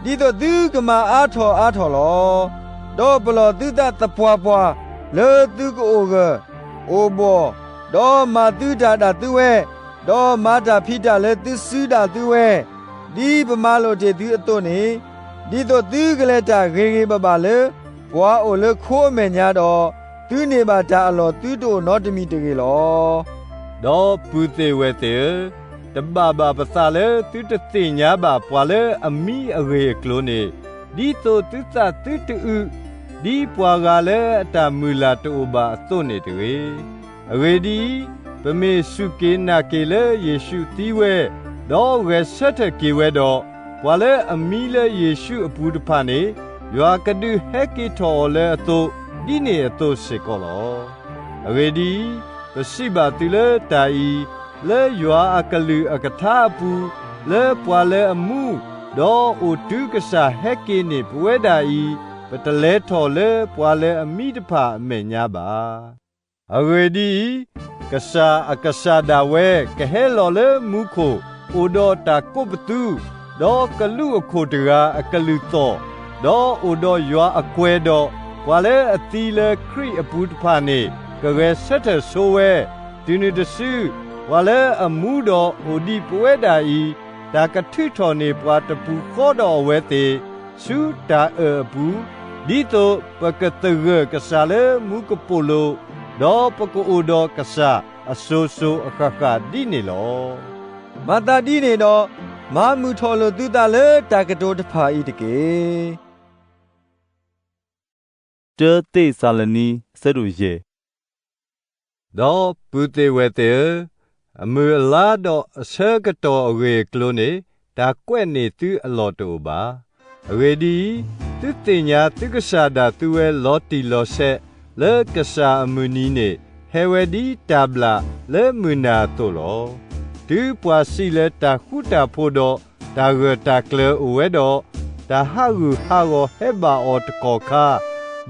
ဒ်သိးသုကမၤအါထီၣ်အါထီၣ်လီၤ. ဒီးပလီၢ်သုသးသပှၢ်ပှၢ်, လၢသုကအိၣ်ဂၢၢ်, အိၣ်ဘှီၣ်, ဒီးမၤသုတၢ်ဒၣ်သုဝဲ, ဒီးမၤတၢ်ဖံးတၢ်လၢသုစုဒၣ်သုဝဲ, ဒ်ပမၤလိာ်တ့ၢ်သုအသိးန့ၣ်, ဒ်သိးသုကလဲၤတၢ်ဂ့ၤဂ့ၤဘၣ်ဘၣ်လၢ ပှၤအိၣ်လၢခိအမဲာ်ညါဒီး, သုန့ၢ်ဘၣ်တၢ်အလီၢ်သုတအိၣ်နီတမံၤတဂ့ၤလီၤ. ဒီးပုၢ်သ့ၣ်ဝဲၢ်သ့ၣ်ဧၢ, တဘၣ်ဘၣ်ပသးလၢသုတသ့ၣ်ညါဘၣ်ပှၤလၢအမံအဂ့ၢ်အကျိၤန့ၣ်, ဒ်သိးသုသးသုတအုး, ဒ်ပှၤဂၤလၢအတၢ်မုၢ်လၢ်တအိၣ်ဘၣ်အသိးန့ၣ်တဂ့ၤ. အဂ့ၢ်ဒ်အံၤ, ပမ့ၢ်စူၢ်က့ၤနာ်က့ၤလၢယ့ၣ်ၡူးသံဝဲ, ဒီးဂဲၤဆၢထၢၣ်က့ၤဝဲဒီး, ပှၤလၢအမံလၢယ့ၣ်ၡူးအပူၤတဖၣ်န့ၣ်, ယွၤကဒုးဟဲက့ၤထီၣ်အီၤလၢအသိး, ဒ်န့ၣ်အသိးစ့ၢ်ကီးလီၤ. အဂ့ၢ်ဒ်အံၤ, ပစံးဘၣ်သုလၢတၢ်အံၤ, လၢယွၤအကလုၢ်အကထါအပူၤ, လၢပှၤလၢအမူ, ဒီးအိၣ်တုၤကစၢ်ဟဲက့ၤန့ၢ်ပဝဲဒၣ်အံၤ, ပတလဲၤထီၣ်လၢပှၤလၢအမံတဖၣ်အမဲာ်ညါဘၣ်. အဂ့ၢ်ဒ်အံၤ, ကစၢ်အကစၢ်ဒၣ်ဝဲ ကဟဲလီၤလၢမူခိၣ်, အိၣ်ဒီးတၢ်ကိးပသူ, ဒီးကလူးအခိၣ်တဂၤအကလုၢ်သီၣ်, ဒီးအိၣ်ဒီးယွၤအကွဲၤဒီး, ပှၤလၢအသံလၢခရံာ်အပူၤတဖၣ်န့ၣ် ကဂဲၤဆၢထၢၣ်ဆိဝဲ, တုၤနုၤတစု, ပှၤလၢအမူဒီးအိၣ်ဒံးပဝဲဒၣ်အံၤ, တၢ်ကထုးထီၣ်န့ၢ်ပှၤတပူၤဃီဒီးအဝဲသ့ၣ်, ဆူတၢ်အၢၣ်အပူၤ, ဒ်သိးပကသဂၢၢ်ကစၢ်လၢမူကပိာ်လိၤ, ဒီးပကအိၣ်ဒီးကစၢ်အစိၤစိၤအဃၣ်ဃၣ်ဒ်န့ၣ်လီၤ. မၤသးဒ်န့ၣ်ဒီး, မၤမုာ်ထီၣ်လိာ်သုသးလၢတၢ်ကတိၤတဖၣ်အံၤတက့ၢ်. တၢသ့းစၤလနံ ဆၢဒိၣ်ယဲၢ်. ဒီးပုၢ်သ့ၣ်ဝဲၢ်သ့ၣ်ဧၢ, အမုၢ်အလါဒီးအဆၢကတီၢ်အဂ့ၢ်အကျိၤန့ၣ် တၢ်ကွဲးန့ၢ်သုအလီၢ်တအိၣ်ဘၣ်. အဂ့ၢ်ဒ်အံၤ, သုသ့ၣ်ညါသုကစၢ်ဒၣ်သုဝဲလီၤတံၢ်လီၤဆဲး လၢကစၢ်အမုၢ်နံၤန့ၣ် ဟဲဝဲဒ်တၢ်ဘျၣ်လၢမုၢ်နၤအသိးလီၤ. တုၤပှၤစံးလၢတၢ်ဃူတၢ်ဖိးဒီးတၢ်ဂၢၢ်တၢ်ကျၢၤအိၣ်ဝဲဒီး, တၢ်ဟးဂူာ်ဟးဂီၤဟဲဘၣ်အီၤတကီၢ်ခါ,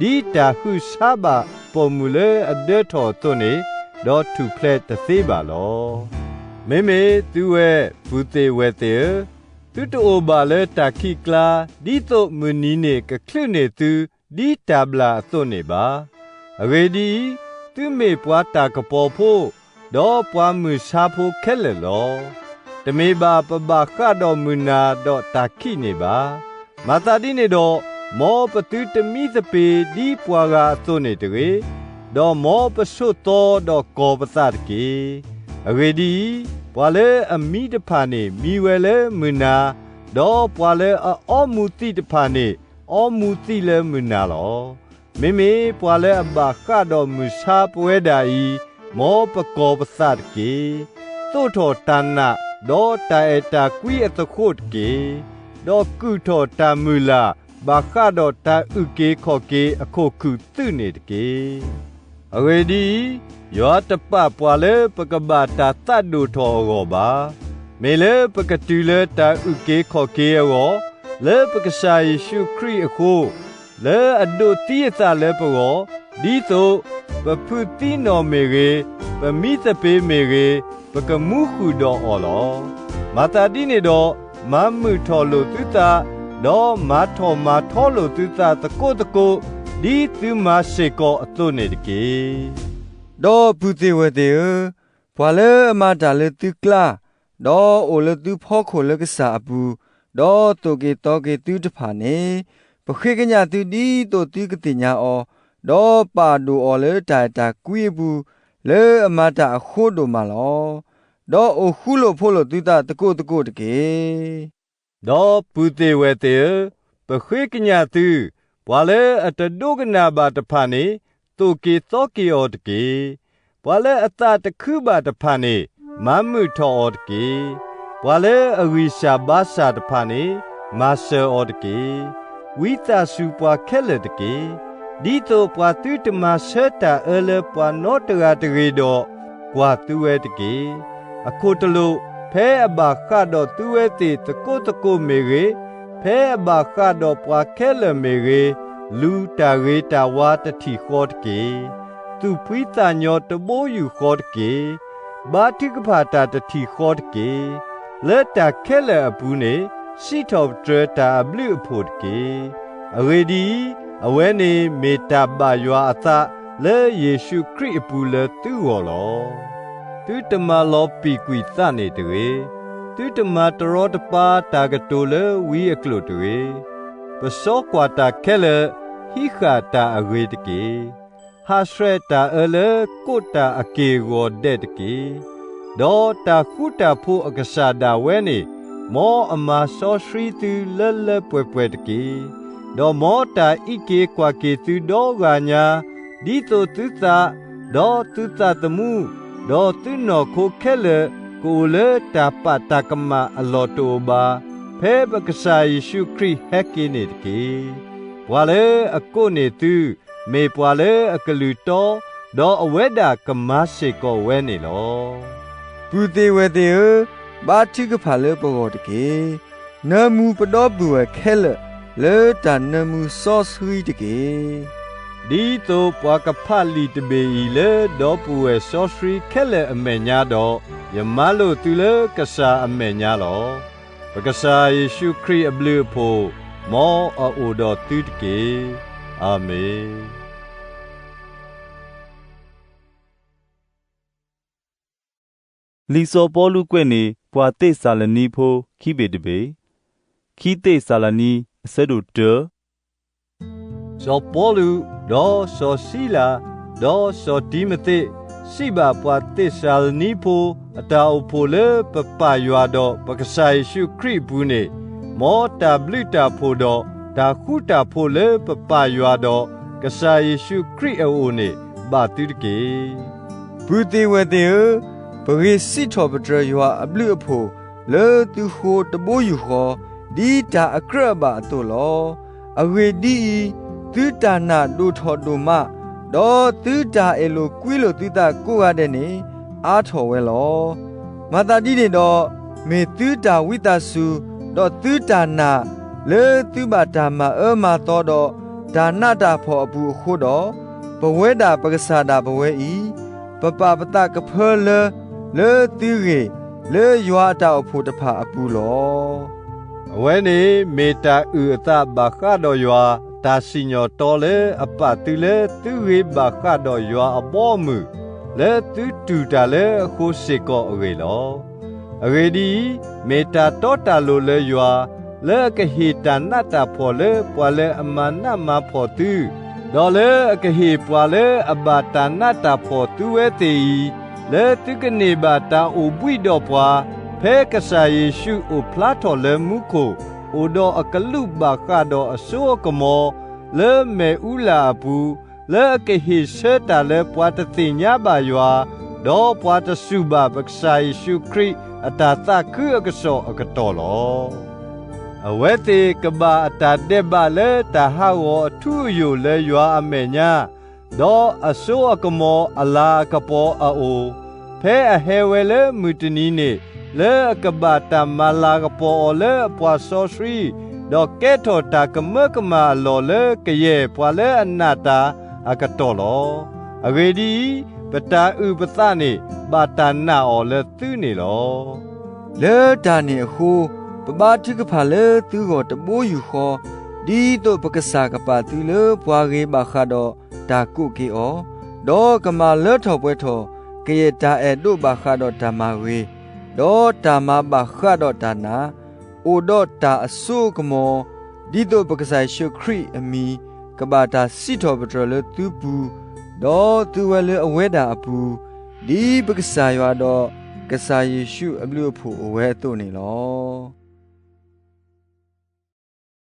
ဒ်တၢ်ဟုးဆါဘၣ်ပိာ်မုၣ်လၢအဒၢထီၣ်အသိးန့ၣ်, ဒီးထူၣ်ဖျဲးတသ့ဘၣ်လီၤ. မ့မ့ၢ်သုဝဲပုၢ်သ့ၣ်ဝဲၢ်သ့ၣ်ဧၢ, သုတအိၣ်ဘၣ်လၢတၢ်ခံးကျါ, ဒ်သိးမုၢ်နံၤန့ၣ်ကချုးန့ၢ်သု ဒ်တၢ်ဘျၣ်အသိးန့ၣ်ဘၣ်. အဂ့ၢ်ဒ်အံၤ, သုမ့ၢ်ပှၤတၢ်ကပီၤဖိ, ဒီးပှၤမုၢ်ဆါဖိခဲလၢာ်လီၤ. တမ့ၢ်ဘၣ်ပဘၣ်ဃးဒီးမုၢ်နၤဒီးတၢ်ခံးန့ၣ်ဘၣ်. မၤသးဒ်န့ၣ်ဒီး, မ်ပသုတမံသပ့ၤဒ်ပှၤဂၤအသိးန့ၣ်တဂ့ၤ, ဒီးမ်ပဆိးသီဒီးကီၤပသးတက့ၢ်. အဂ့ၢ်ဒ်အံၤ, ပှၤလၢအမံတဖၣ်န့ၣ်မံဝဲလၢမုၢ်နၤ, ဒီးပှၤလၢအအီမူၤသံးတဖၣ်န့ၣ် အီမူၤသံးလၢမုၢ်နၤလီၤ. မ့မ့ၢ်ပှၤလၢအဘၣ်ဃးဒီးမုၢ်ဆါပဝဲဒၣ်အံၤ, မ်ပကီၤပသးတက့ၢ်. သိးထီၣ်တၢ်နာ်, ဒီးတၢ်အဲၣ်တၢ်ကွံအသဃိးတက့ၢ်. ဒီးကုာ်ထီၣ်တၢ်မုၢ်လၢ် ဘၣ်ဃးဒီးတၢ်အုၣ်က့ၤခီၣ်က့ၤအခိၣ်ခုၣ်သုးန့ၣ်တက့ၢ်. အဂ့ၢ်ဒ်အံၤ, ယွၤတပာ်ပှၤလၢပကဘၣ်တၢ်သးဒိၣ်ထီၣ်အဂီၢ်ဘၣ်. မ့ၢ်လၢပကတုၤလၢတၢ်အုၣ်က့ၤခီၣ်က့ၤအဂီၢ်, လၢပကစၢ်ယ့ၣ်ၡူးခရံာ်အဃိ, လၢအဒိးသံအသးလၢပဂီၢ်, ဒ်သိးပဖုးသံနီၣ်မ့ၢ်ဂ့ၤ, ပမံသပ့ၤမ့ၢ်ဂ့ၤ, ပကမူဃုာ်ဒီးအီၤလီၤ. မၤသးဒ်န့ၣ်ဒီး, မၤမုာ်ထီၣ်လိာ်သုသး, ဒီးမၤထီၣ်မၤထီလိာ်သုသးသကိးသကိး, ဒ်သုမၤစ့ၢ်ကီးအသိးန့ၣ်တက့ၢ်. ဒီးပုၢ်သ့ၣ်ဝဲၢ်သ့ၣ်ဧၢ, ပှၤလၢအမၤတၢ်လၢသုကျါ, ဒီးအိၣ်လၢသုဖီခိၣ်လၢကစၢ်အပူၤ, ဒီးသိၣ်က့ၤသီက့ၤသုတဖၣ်န့ၣ်, ပဃ့ကညးသုဒ်သိးသုကသ့ၣ်ညါအီၤ, ဒီးပာ်ဒိၣ်အီၤလၢတၢ်အဲၣ်တၢ်ကွံအပူၤ, လၢအမၤတၢ်အဃိဒိၣ်မးလီၤ. ဒီးအိၣ်ဃူလိာ်ဖိးလိာ်သုသးသကိးသကိးတက့ၢ်. ဒီးပုၢ်သ့ၣ်ဝဲၢ်သ့ၣ်ဧၢ, ပဃ့ကညးသု, ပှၤလၢအတဒိကနၣ်ဘၣ်တဖၣ်န့ၣ်, သိၣ်က့ၤသီက့ၤအီၤတက့ၢ်. ပှၤလၢအသးတခုဘၣ်တဖၣ်န့ၣ်, မၤမုာ်ထီၣ်အီၤတက့ၢ်. ပှၤလၢအဂံၢ်စၢ်ဘါစၢ်တဖၣ်န့ၣ်, မၤစၢၤအီၤတက့ၢ်. ဝံသးစူၤပှၤခဲလၢာ်တက့ၢ်. ဒ်သိးပှၤသုတမၤဆၢတၢ်အၢလၢပှၤနီတဂၤတဂ့ၤဒီး, ကွၢ်သုဝဲတက့ၢ်. အခိၣ်တလိာ်, ဖဲအဘၣ်ဃးဒီးသုဝဲသ့ၣ်သကိးသကိးမ့ၢ်ဂ့ၤ, ဖဲအဘၣ်ဃးဒီးပှၤခဲလၢာ်မ့ၢ်ဂ့ၤ, လူၤတၢ်ဂ့ၤတၢ်ဝါတထံၣ်ဃီတက့ၢ်. သူၣ်ဖှံသးညီတဘိယူၢ်ဃီတက့ၢ်. ဘါထုကဖၣ်တၢ်တထံၣ်ဃီတက့ၢ်. လၢတၢ်ခဲလၢာ်အပူၤန့ၣ်, စံးထီၣ်ပတြၢၤတၢ်အဘျုးအဖှိၣ်တက့ၢ်. အဂ့ၢ်ဒ်အံၤ, အဝဲန့ၣ်မ့ၢ်တၢ်ဘၣ်ယွၤအသးလၢယ့ၣ်ၡူးခရံာ်အပူၤလၢသုဂီၢ်လီၤ. သုတမၤလီၤပံာ်ကွံာ်သးန့ၣ်တဂ့ၤ. သုတမၤတရီတပါတၢ်ကတိၤလၢဝံအကျိာ်တဂ့ၤ. ပစီကွၢ်တၢ်ခဲလၢာ်, ဟံးဃာ်တၢ်အဂ့ၤတက့ၢ်. ဟးဆှဲးတၢ်အၢလၢကိးတၢ်အက့ၢ်အဂီၤဒဲးတက့ၢ်. ဒီးတၢ်ဃူတၢ်ဖိးအကစၢ်ဒၣ်ဝဲန့ၣ်, မ်အမၤစီဆှံသုလၢလၢပှဲၤပှဲၤတက့ၢ်. ဒီးမ်တၢ်အံးက့ၤကွၢ်က့ၤသုဒီဂၤညါ, ဒ်သိးသုသး, ဒီးသုသးသမူ, ဒီးသုနီၢ်ခိခဲလၢာ် ကအိၣ်လၢတၢ်ပာ်တၢ်ကမၣ်အလီၢ်တအိၣ်ဘၣ်, ဖဲပကစၢ်ယ့ၣ်ၡူးခရံာ်ဟဲက့ၤန့ၣ်တက့ၢ်. ပှၤလၢအကိးန့ၢ်သု, မ့ၢ်ပှၤလၢအကလုၢ်တီ, ဒီးအဝဲဒၣ်ကမၤစ့ၢ်ကီးဝဲန့ၣ်လီၤ. ပုၢ်သ့ၣ်ဝဲၢ်သ့ၣ်ဧၢ, ဘါထုကဖၣ်လၢပဂီၢ်တက့ၢ်. နၢမူပဒီပုၢ်ဝဲၢ်ခဲလၢာ် လၢတၢ်နၢမူစီဆှံတက့ၢ်. ဒ်သိးပှၤကဖးလံာ်တဘ့ၣ်အံၤလၢဒီပုၢ်ဝဲၢ်စီဆှံခဲလၢာ်အမဲာ်ညါဒီး, ယမၤလိာ်သုလၢကစၢ်အမဲာ်ညါလီၤ. ပကစၢ်ယ့ၣ်ၡူးခရံာ်အဘျုးအဖှိၣ် မ်အအိၣ်ဒီးသုတက့ၢ်. အၤမ့ၣ်. လံာ်စီၤပီလူးကွဲးန့ၢ်ပှၤသ့းစၤလနံဖိခံဘ့ၣ်တဘ့ၣ်, ခံသ့းစၤလနံ အဆၢဒိၣ်တၢ. စီၤပီလူး, ဒီးစီၤစံလၤ, ဒီးစီၤတံၤမသ့း, စံးဘၣ်ပှၤသ့းစၤလနံဖိ အတၢ်အိၣ်ဖှိၣ်လၢပပာ်ယွၤဒီးပကစၢ်ယ့ၣ်ၡူးခရံာ်အပူၤန့ၣ်, မ်တၢ်ဘျုးတၢ်ဖှိၣ်ဒီးတၢ်ဃူတၢ်ဖိးလၢပပာ်ယွၤဒီးကစၢ်ယ့ၣ်ၡူးခရံာ်အအိၣ်န့ၣ် ဘၣ်သုတက့ၢ်. ပုၢ်သ့ၣ်ဝဲၢ်သ့ၣ်ဧၢ, ပဂ့ၤစံးထီၣ်ပတြၢၤယွၤအဘျုးအဖှိၣ်လၢသုဃိတဘိယူၢ်ဃီ, ဒ်တၢ်အကြၢးအဘၣ်အသိးလီၤ. အဂ့ၢ်ဒ်အံၤ, သုတၢ်နာ်ဒိၣ်ထီၣ်ဒိၣ်မး, ဒီးသုတၢ်အဲၣ်လိာ်ကွံလိာ်သုသးကိးဂၤဒဲးန့ၣ် အါထီၣ်ဝဲလီၤ. မၤသးဒ်န့ၣ်ဒီး, မ့ၢ်သုတၢ်ဝံသးစူၤ, ဒီးသုတၢ်နာ်, လၢသုဘၣ်တၢ်မၤအၢမၤသီဒီးတၢ်နးတၢ်ဖှီၣ်အပူၤအဃိဒီး, ပဝဲဒၣ်ပကစၢ်ဒၣ်ပဝဲအံၤ, ပပာ်ပသးကဖၢလၢ လၢသုဂ့ၢ်, လၢယွၤအတၢ်အိၣ်ဖှိၣ်တဖၣ်အပူၤလီၤ. အဝဲန့ၣ်မ့ၢ်တၢ်အုၣ်အသးဘၣ်ဃးဒီးယွၤ, တၢ်စံၣ်ညီၣ်တီလၢအပာ်သုလၢသုဂ့ၤဘၣ်ဃးဒီးယွၤအဘီအမုၢ်, လၢသုတူၢ်တၢ်လၢအဃိစ့ၢ်ကီးအဂ့ၢ်လီၤ. အဂ့ၢ်ဒ်အံၤ, မ့ၢ်တၢ်တီတၢ်လိၤလၢယွၤ, လၢအကဟ့ၣ်တၢ်နးတၢ်ဖှီၣ်လၢပှၤလၢအမၤနးမၤဖှီၣ်သု, ဒီးလၢအကဟ့ၣ်ပှၤလၢအဘၣ်တၢ်နးတၢ်ဖှီၣ်သုဝဲသ့ၣ်အံၤ, လၢသုကန့ၢ်ဘၣ်တၢ်အိၣ်ဘှံးဒီးပှၤ, ဖဲကစၢ်ယ့ၣ်ၡူးအိၣ်ဖျါထီၣ်လၢမူခိၣ်, အိၣ်ဒီးအကလူးဘၣ်ဃးဒီးအစိအကမီၤ, လၢမၢ်အူလၣ်အပူၤ, လၢအကဟ့ၣ်ဆၢတၢ်လၢပှၤတသ့ၣ်ညါဘၣ်ယွၤ, ဒီးပှၤတစူၢ်ဘၣ်ပကစၢ်ယ့ၣ်ၡူးခရံာ်အတၢ်သးခုအကစီၣ်အကတီၢ်လီၤ. အဝဲသ့ၣ်ကဘၣ်အတၢ်ဒဲးဘးလၢတၢ်ဟးဂီၤအထူအယိာ်လၢယွၤအမဲာ်ညါ, ဒီးအစိအကမီၤအလၤအကပီၤအအိၣ်, ဖဲအဟဲဝဲလၢမုၢ်တနံၤန့ၣ်, လၢအကဘၣ်တၢ်မၤလၤကပီၤအီၤလၢအပှၤစီဆှံ, ဒီးကဲထီၣ်တၢ်ကမၢကမၣ်အလီၢ်လၢကယဲၢ်ပှၤလၢအနာ်တၢ်အကတီၢ်လီၤ. အဂ့ၢ်ဒ်အံၤ, ပတၢ်အုၣ်ပသးန့ၣ် ဘၣ်တၢ်နာ်အီၤလၢသုန့ၣ်လီၤ. လၢတၢ်န့ၣ်အဃိ, ပဘါထုကဖၣ်လၢသုဂီၢ်တဘိယူၢ်ဃီ, ဒ်သိးပကစၢ်ကပာ်သုလၢပှၤဂ့ၤဘၣ်ဃးဒီးတၢ်ကိးက့ၤအီၤ, ဒီးကမၤလၢထီၣ်ပှဲၤထီၣ် ကယဲၢ်တၢ်အဲၣ်ဒိးဘၣ်ဃးဒီးတၢ်မၤဂ့ၤ, ဒီးတၢ်မၤဘၣ်ဃးဒီးတၢ်နာ်, အိၣ်ဒီးတၢ်အစိအကမီၤ, ဒ်သိးပကစၢ်ယ့ၣ်ၡူးခရံာ်အမံၤ ကဘၣ်တၢ်စံးထီၣ်ပတြၢၤလၢသုပူၤ, ဒီးသုဝဲလၢအဝဲဒၣ်အပူၤ, ဒ်ပကစၢ်ယွၤဒီးကစၢ်ယ့ၣ်ၡူးအဘျုးအဖှိၣ်အိၣ်ဝဲအသိးန့ၣ်လီၤ.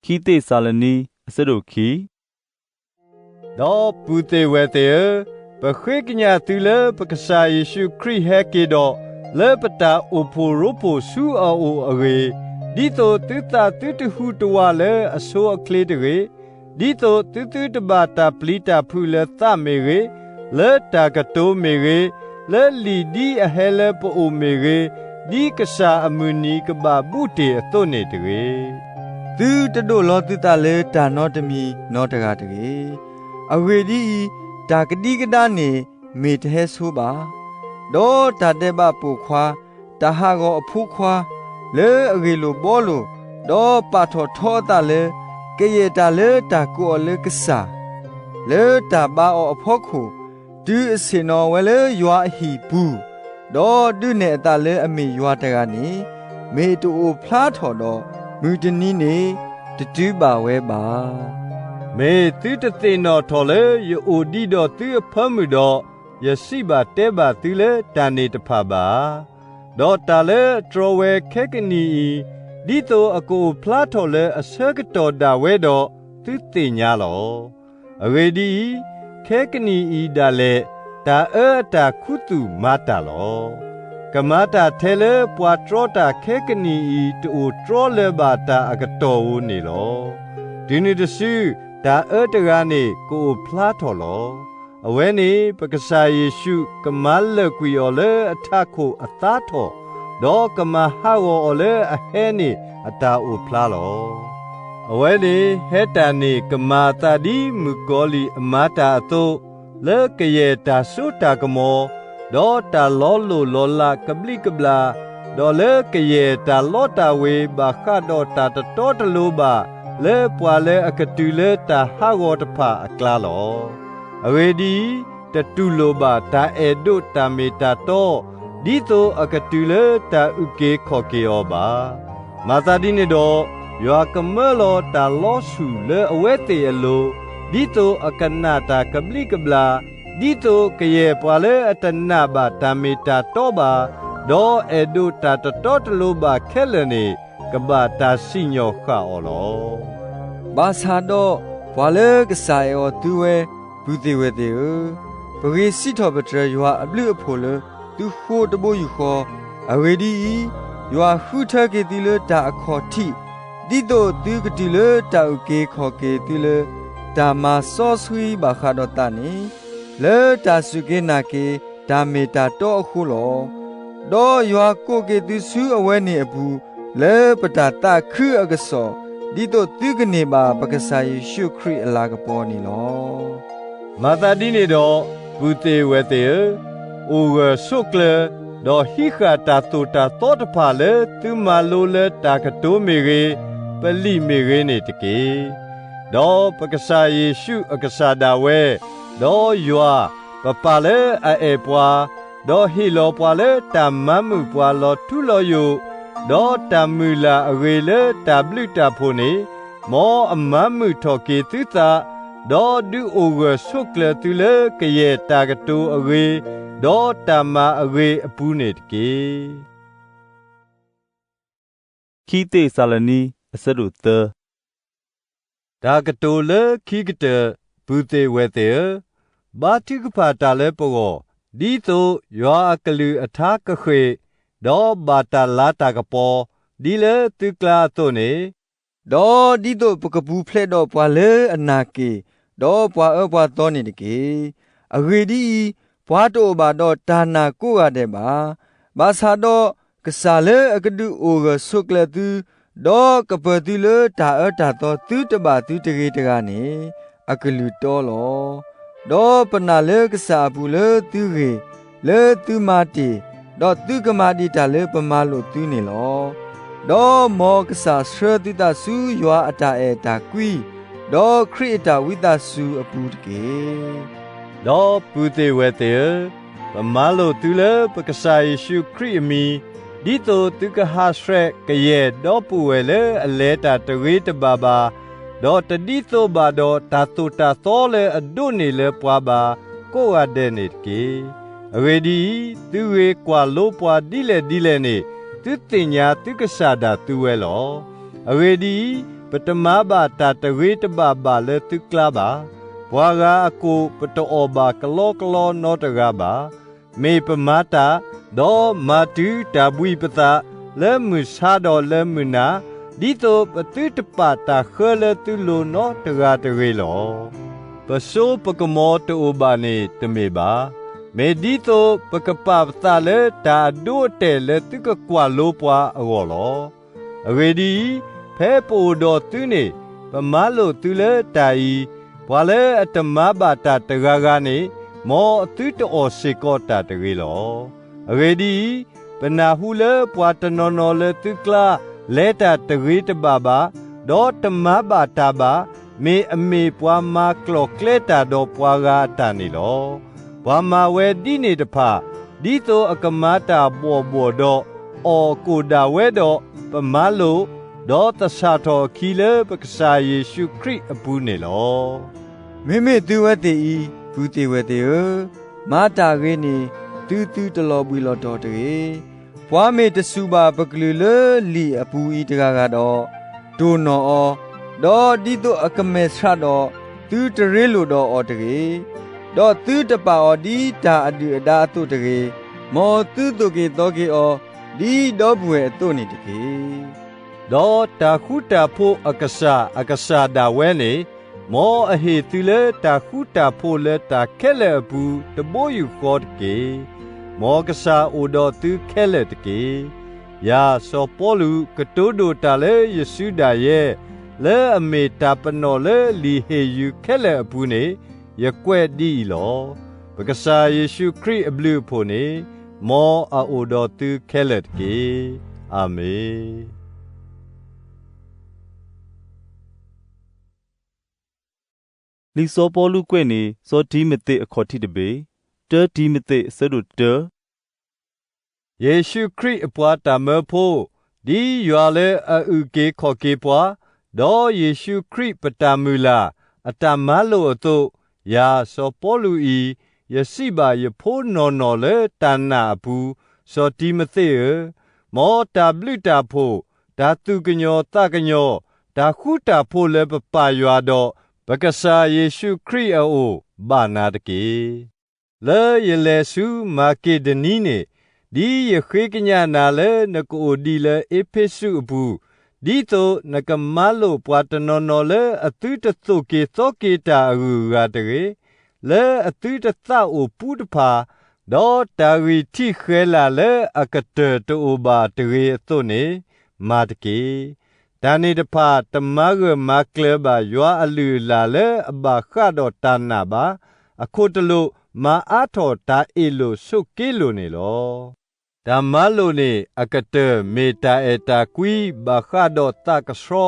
ခံသ့းစၤလနံ အဆၢဒိၣ်ခံ. ဒီးပုၢ်သ့ၣ်ဝဲၢ်သ့ၣ်ဧၢ, ပဃ့ကညးသုလၢပကစၢ်ယ့ၣ်ၡူးခရံာ်ဟဲက့ၤဒီး, လၢပတၢ်အိၣ်ဖှိၣ်ရိဖှိၣ်ဆူအအိၣ်အဂ့ၢ်, ဒ်သိးသုသးသုတဟူးတဝးလၢအဆိအချ့တဂ့ၤ, ဒ်သိးသုသုတဘၣ်တၢ်ပျံၤတၢ်ဖုးလၢသးမ့ၢ်ဂ့ၤ, လၢတၢ်ကတိၤမ့ၢ်ဂ့ၤ, လၢလံာ်ဒ်အဟဲလၢပအိၣ်မ့ၢ်ဂ့ၤ, ဒ်ကစၢ်အမုၢ်နံၤကဘၣ်ဘူးတ့ၢ်အသိးန့ၣ်တဂ့ၤ. သုတဒိးလီသုသးလၢတၢ်နီတမံၤနီတဂၤတဂ့ၤ. အဂ့ၢ်ဒ်အံၤ, တၢ်ကဒံကဒါန့ၣ်မ့ၢ်တဟဲဆိဘၣ်. ဒီးတၢ်ဒဲးဘးပိာ်ခွါ, တၢ်ဟးဂီၤအဖိခွါ, လၢအဂ့ၢ်လိာ်ဘှီလိာ်, ဒီးပာ်ထီၣ်ထီအသးလၢ ကယဲၢ်တၢ်လၢတၢ်ကိးအီၤလၢကစၢ်, လၢတၢ်ဘါအီၤအဖီခိၣ်, တုၤအဆ့ၣ်နီၤဝဲလၢယွၤအဟံၣ်ပူၤ, ဒီးဒုးနဲၣ်အသးလၢအမ့ၢ်ယွၤတဂၤန့ၣ်, မ့ၢ်တအိၣ်ဖျါထီၣ်ဒီး, မုၢ်တနံၤန့ၣ်တတုၤဘၣ်ဝဲဘၣ်. မ့ၢ်သုတသ့ၣ်နီၣ်ထီၣ်လၢယအိၣ်ဒံးဒီးသုအဖၢမုၢ်ဒီး, ယစံးဘၣ်တဲဘၣ်သုလၢတၢ်န့ၣ်တဖၣ်ဘၣ်ဧါ. ဒီးတၢ်လၢအတြီဝဲခဲကနံၣ်အံၤ, ဒ်သိးအကအိၣ်ဖျါထီၣ်လၢအဆၢကတီၢ်ဒၣ်ဝဲဒီး, သုသ့ၣ်ညါလီၤ. အဂ့ၢ်ဒ်အံၤ, ခဲကနံၣ်အံၤဒၣ်လဲာ်, တၢ်အၢအတၢ်ခူသူၣ်မၤတၢ်လီၤ. ကမၤတၢ်ထဲလၢပှၤတြီတၢ်ခဲကနံၣ်အံၤ တအိၣ်တြီလၢၤဘၣ်တၢ်အကတီၢ်ဧိၤန့ၣ်လီၤ. တုၤနုၤတစု, တၢ်အၢတဂၤန့ၣ်ကအိၣ်ဖျါထီၣ်လီၤ. အဝဲန့ၣ် ပကစၢ်ယ့ၣ်ရှူးကမၤလၢာ်ကွံာ်အီၤလၢအထးခိၣ်အသါထီၣ်, ဒီးကမၤဟးဂီၤအီၤလၢအဟဲန့ၣ်အတၢ်အိၣ်ဖျါလီၤ. အဝဲန့ၣ်ဟဲတၢ်န့ၣ် ကမၤအသးဒ်မုၣ်ကီၤလံၢ်အမၤတၢ်အသိး, လၢကယဲၢ်တၢ်စိတၢ်ကမီၤ, ဒီးတၢ်လီၤလိၢ်လီၤလးကဘျံးကဘျၣ်, ဒီးလၢကယဲၢ်တၢ်လီတၢ်ဝ့ၤ ဘၣ်ဃးဒီးတၢ်တတီတလိၤဘၣ် လၢပှၤလၢအကတုၤလၢတၢ်ဟးဂီၤတဖၣ်အကျါလီၤ. အဂ့ၢ်ဒ်အံၤ, တတူၢ်လိာ်ဘၣ်တၢ်အဲၣ်ဒိးတၢ်မ့ၢ်တၢ်တီ, ဒ်သိးအကတုၤလၢတၢ်အုၣ်က့ၤခီၣ်က့ၤအီၤဘၣ်. မၤသးဒ်န့ၣ်ဒီး, ယွၤကမၢလီၤတၢ်လီဆူၣ်လၢအဝဲသ့ၣ်အလိၤ, ဒ်သိးအကနၣ်တၢ်ကဘျံးကဘျၣ်, ဒ်သိးကယဲၢ်ပှၤလၢအတနာ်ဘၣ်တၢ်မ့ၢ်တၢ်တီဘၣ်, ဒီးအဲၣ်ဒိးတၢ်တတီတလိၤဘၣ်ခဲလၢာ်န့ၣ်, ကဘၣ်တၢ်စံၣ်ညီၣ်ဃာ်အီၤလီၤ. ဘၣ်ဆၣ်ဒီးပှၤလၢကစၢ်အဲၣ်အီၤသုဝဲ, ပုၢ်သ့ၣ်ဝဲၢ်သ့ၣ်ဧၢ, ပဂ့ၤစံးထီၣ်ပတြၢၤယွၤအဘျုးအဖှိၣ်လၢသုဃိတဘိယူၢ်ဃီ, အဂ့ၢ်ဒ်အံၤ, ယွၤဃုထၢက့ၤသုလၢတၢ်အခီၣ်ထံး, ဒ်သိးသုကတုၤလၢတၢ်အုၣ်က့ၤခီၣ်က့ၤသုလၢ တၢ်မၤစီဆှံဘၣ်ဃးဒီးသးန့ၣ်, လၢတၢ်စူၢ်က့ၤနာ်က့ၤတၢ်မ့ၢ်တၢ်တီအဃိလီၤ. ဒီးယွၤကိးက့ၤသုဆူအဝဲန့ၣ်အပူၤ, လၢပတၢ်သးခုအကစီၣ်, ဒ်သိးသုကန့ၢ်ဘၣ်ပကစၢ်ယ့ၣ်ၡူးခရံာ်အလၤကပီၤန့ၣ်လီၤ. မၤသးဒ်န့ၣ်ဒီး, ပုၢ်သ့ၣ်ဝဲၢ်သ့ၣ်ဧၢ, အိၣ်ဂၢၢ်ဆိးကျၢၤ, ဒီးဟံးဃာ်တၢ်သိၣ်တၢ်သီတဖၣ်လၢသုမၤလိလၢတၢ်ကတိၤမ့ၢ်ဂ့ၤ, ပလံာ်မ့ၢ်ဂ့ၤန့ၣ်တက့ၢ်. ဒီးပကစၢ်ယ့ၣ်ၡူးအကစၢ်ဒၣ်ဝဲ, ဒီးယွၤ, ပပၢ်လၢအအဲၣ်ပှၤ, ဒီးဟ့ၣ်လီၤပှၤလၢတၢ်မၤမုာ်ပှၤလီၤထူလီၤယိာ်, ဒီးတၢ်မုၢ်လၢ်အဂ့ၤလၢတၢ်ဘျုးတၢ်ဖှိၣ်န့ၣ်, မ်အမၤမုာ်ထီၣ်က့ၤသုသး, ဒီးဒုးအိၣ်ဂၢၢ်ဆိးကျၢၤသုလၢကယဲၢ်တၢ်ကတိၤအဂ့ၤ, ဒီးတၢ်မၤအဂ့ၤအပူၤန့ၣ်တက့ၢ်. ခံသ့းစၤလနံ အဆၢဒိၣ်သၢ. တၢ်ကတိၤလၢခံကတၢၢ်, ပုၢ်သ့ၣ်ဝဲၢ်သ့ၣ်ဧၢ, ဘါထုကဖၣ်တၢ်လၢပဂီၢ်, ဒ်သိးယွၤအကလုၢ်အထါကဃ့ၢ်, ဒီးဘၣ်တၢ်လၤတၢ်ကပီၤ, ဒ်လၢသုကျါအသိးန့ၣ်, ဒီးဒ်သိးပကပူၤဖျဲးဒီးပှၤလၢအနာ်က့ၢ်, ဒီးပှၤအၢပှၤသီန့ၣ်တက့ၢ်. အဂ့ၢ်ဒ်အံၤ, ပှၤတအိၣ်ဘၣ်ဒီးတၢ်နာ်ကိးဂၤဒဲးဘၣ်. ဘၣ်ဆၣ်ဒီးကစၢ်လၢအကဒုးအိၣ်ဂၢၢ်ဆိးကျၢၤသု, ဒီးကပၢၤသုလၢတၢ်အၢတၢ်သီသုတဘၣ်သုတဂ့ၤတဂၤန့ၣ်, အကလုၢ်တီလီၤ. ဒီးပနာ်လၢကစၢ်အပူၤလၢသုဂ့ၤ, လၢသုမၤတ့ၢ်, ဒီးသုကမၤဒံးတၢ်လၢပမၤလိာ်သုန့ၣ်လီၤ. ဒီးမ်ကစၢ်ဆှၢသုသးဆူယွၤအတၢ်အဲၣ်တၢ်ကွံ, ဒီးခရံာ်အတၢ်ဝံသးစူၤအပူၤတက့ၢ်. ဒီးပုၢ်သ့ၣ်ဝဲၢ်သ့ၣ်ဧၢ, ပမၤလိာ်သုလၢပကစၢ်ယ့ၣ်ၡူးခရံာ်အမံၤ, ဒ်သိးသုကဟးဆှဲးကယဲၢ်ဒီပုၢ်ဝဲၢ်လၢအလဲၤတၢ်တဂ့ၤတဘၣ်ဘၣ်, ဒီးတဒ်သိးဘၣ်ဒီးတၢ်သိၣ်တၢ်သီလၢအဒိးန့ၢ်လၢပှၤဘၣ်ကိးဂၤဒဲးန့ၣ်တက့ၢ်. အဂ့ၢ်ဒ်အံၤ, သုဂ့ၤကွၢ်လိပှၤဒ်လဲၣ်ဒ်လဲၣ်န့ၣ်, သုသ့ၣ်ညါသုကစၢ်ဒၣ်သုဝဲလီၤ. အဂ့ၢ်ဒ်အံၤ, ပတမၤဘၣ်တၢ်တဂ့ၤတဘၣ်ဘၣ်လၢသုကျါဘၣ်. ပှၤဂၤအကိၣ်ပတအီၣ်ဘၣ်ကလီကလီနီတဂၤဘၣ်. မ့ၢ်ပမၤတၢ်, ဒီးမၤတုၤတၢ်ဘှံးပသးလၢမုၢ်ဆါဒီးလၢမုၢ်နၤ, ဒ်သိးပသုတပာ်တၢ်ဃၢလၢသုလိၤနီတဂၤတဂ့ၤလီၤ. ပစိပကမီၤတအိၣ်ဘၣ်န့ၣ်တမ့ၢ်ဘၣ်. မ့ၢ်ဒ်သိးပကပာ်ပသးလၢတၢ်အဒိအတဲာ်လၢသုကကွၢ်လိပှၤအဂီၢ်လီၤ. အဂ့ၢ်ဒ်အံၤ, ဖဲပအိၣ်ဒီးသုန့ၣ်, ပမၤလိာ်သုလၢတၢ်အံၤ, ပှၤလၢအတမၤဘၣ်တၢ်တဂၤဂၤန့ၣ်, မ်အသုတအီၣ်စ့ၢ်ကီးတၢ်တဂ့ၤလီၤ. အဂ့ၢ်ဒ်အံၤ, ပနၢ်ဟူလၢပှၤတနီၤနီၤလၢသုကျါလဲၤတၢ်တဂ့ၤတဘၣ်ဘၣ်, ဒီးတမၤဘၣ်တၢ်ဘၣ်, မ့ၢ်အမ့ၢ်ပှၤမၤကျီၣ်ကျဲတၢ်ဒီးပှၤဂၤအတၢ်န့ၣ်လီၤ. ပှၤမၤဝဲဒ်န့ၣ်တဖၣ်, ဒ်သိးအကမၤတၢ်ဘှီၣ်ဘှီၣ်ဒီးအီၣ်အကိၣ်ဒၣ်ဝဲဒီး, ပမၤလိာ်, ဒီးသဆၣ်ထီၣ်အခံလၢပကစၢ်ယ့ၣ်ၡူးခရံာ်အပူၤန့ၣ်လီၤ. မ့မ့ၢ်သုဝဲသ့ၣ်အံၤ, ပုၢ်သ့ၣ်ဝဲၢ်သ့ၣ်ဧၢ, မၤတၢ်ဂ့ၤန့ၣ်, သုသုတလီၤဘှံးလီၤတီၤတဂ့ၤ. ပှၤမ့ၢ်တစူၢ်ဘၣ်ပကလုၢ်လၢလံာ်အပူၤအံၤတဂၤဂၤဒီး, တိၢ်နီၣ်အီၤ, ဒီးဒ်သိးအကမဲာ်ဆှးဒီး, သုတရ့လိာ်ဒီးအီၤတဂ့ၤ. ဒီးသုတပာ်အီၤဒ်တၢ်အဒုၣ်အဒါအသိးတဂ့ၤ. မ်သုသိၣ်က့ၤသီက့ၤအီၤ, ဒ်ဒီပုၢ်ဝဲၢ်အသိးန့ၣ်တက့ၢ်. ဒီးတၢ်ဃူတၢ်ဖိးအကစၢ်အကစၢ်ဒၣ်ဝဲန့ၣ်, မ်အဟ့ၣ်သုလၢတၢ်ဃူတၢ်ဖိးလၢတၢ်ခဲလၢာ်အပူၤတဘိယူၢ်ဃီတက့ၢ်. မ်ကစၢ်အိၣ်ဒီးသုခဲလၢာ်တက့ၢ်. ယၤစီၤပီလူး ကတိၤဒိၣ်တၢ်လၢယစုဒၣ်ယဲ လၢအမ့ၢ်တၢ်ပနီၣ်လၢလံာ်ဟ့ၣ်ယုၤခဲလၢာ်အပူၤန့ၣ် ယကွဲးဒ်အံၤလီၤ. ပကစၢ်ယ့ၣ်ၡူးခရံာ်အဘျုးအဖှိၣ်န့ၣ် မ်အအိၣ်ဒီးသုခဲလၢာ်တက့ၢ်. အၤမ့ၣ်. လံာ်စီၤပီလူးကွဲးန့ၢ် စီၤတံၤမသ့းအခီၣ်ထံးတဘ့ၣ်, တၢတံၤမသ့း အဆၢဒိၣ်တၢ. ယ့ၣ်ၡူးခရံာ်အပှၤတၢ်မၢဖိ, ဒ်ယွၤလၢအအုၣ်က့ၤခီၣ်က့ၤပှၤ, ဒီးယ့ၣ်ၡူးခရံာ်ပတၢ်မုၢ်လၢ် အတၢ်မၤလိာ်အသိး, ယၤစီၤပီလူးအံၤ, ယစံးဘၣ်ယဖိနီၢ်နီၢ်လၢတၢ်နာ်အပူၤ, စီၤတံၤမသ့းဧၢ, မ်တၢ်ဘျုးတၢ်ဖှိၣ်, တၢ်သူၣ်ကညီၤသးကညီၤ, တၢ်ဃူတၢ်ဖိးလၢပပာ်ယွၤဒီး ပကစၢ်ယ့ၣ်ၡူးခရံာ်အအိၣ် ဘၣ်နၤတက့ၢ်. လၢယလဲၤဆူမၤက့ဒနံန့ၣ်, ဒ်ယဃ့ကညးနၤလၢနကအိၣ်ဒံးလၢအ့းဖ့းစူးအပူၤ, ဒ်သိးနကမၤလိာ်ပှၤတနီၤနီၤလၢအသုတသိၣ်က့ၤသီက့ၤတၢ်အဂုၤအဂၤတဂ့ၤ, လၢအသုတသးအိၣ်ပူတဖၣ်, ဒီးတၢ်ဂံၢ်ထံးဃဲၤလၤလၢအကတၢၢ်တအိၣ်ဘၣ်တဂ့ၤအသိးန့ၣ်, မၤတက့ၢ်. တၢ်န့ၣ်တဖၣ်တမၤဂၢၢ်မၤကျၢၤဘၣ်ယွၤအလုၢ်အလၢ်လၢအဘၣ်ဃးဒီးတၢ်နာ်ဘၣ်. အခိၣ်တလိာ်မၤအါထီၣ်တၢ်အ့ၣ်လိာ်ဆိးက့လိာ်န့ၣ်လီၤ. တၢ်မၤလိာ်န့ၣ် အကတၢၢ်မ့ၢ်တၢ်အဲၣ်တၢ်ကွံဘၣ်ဃးဒီးသးကဆှီ,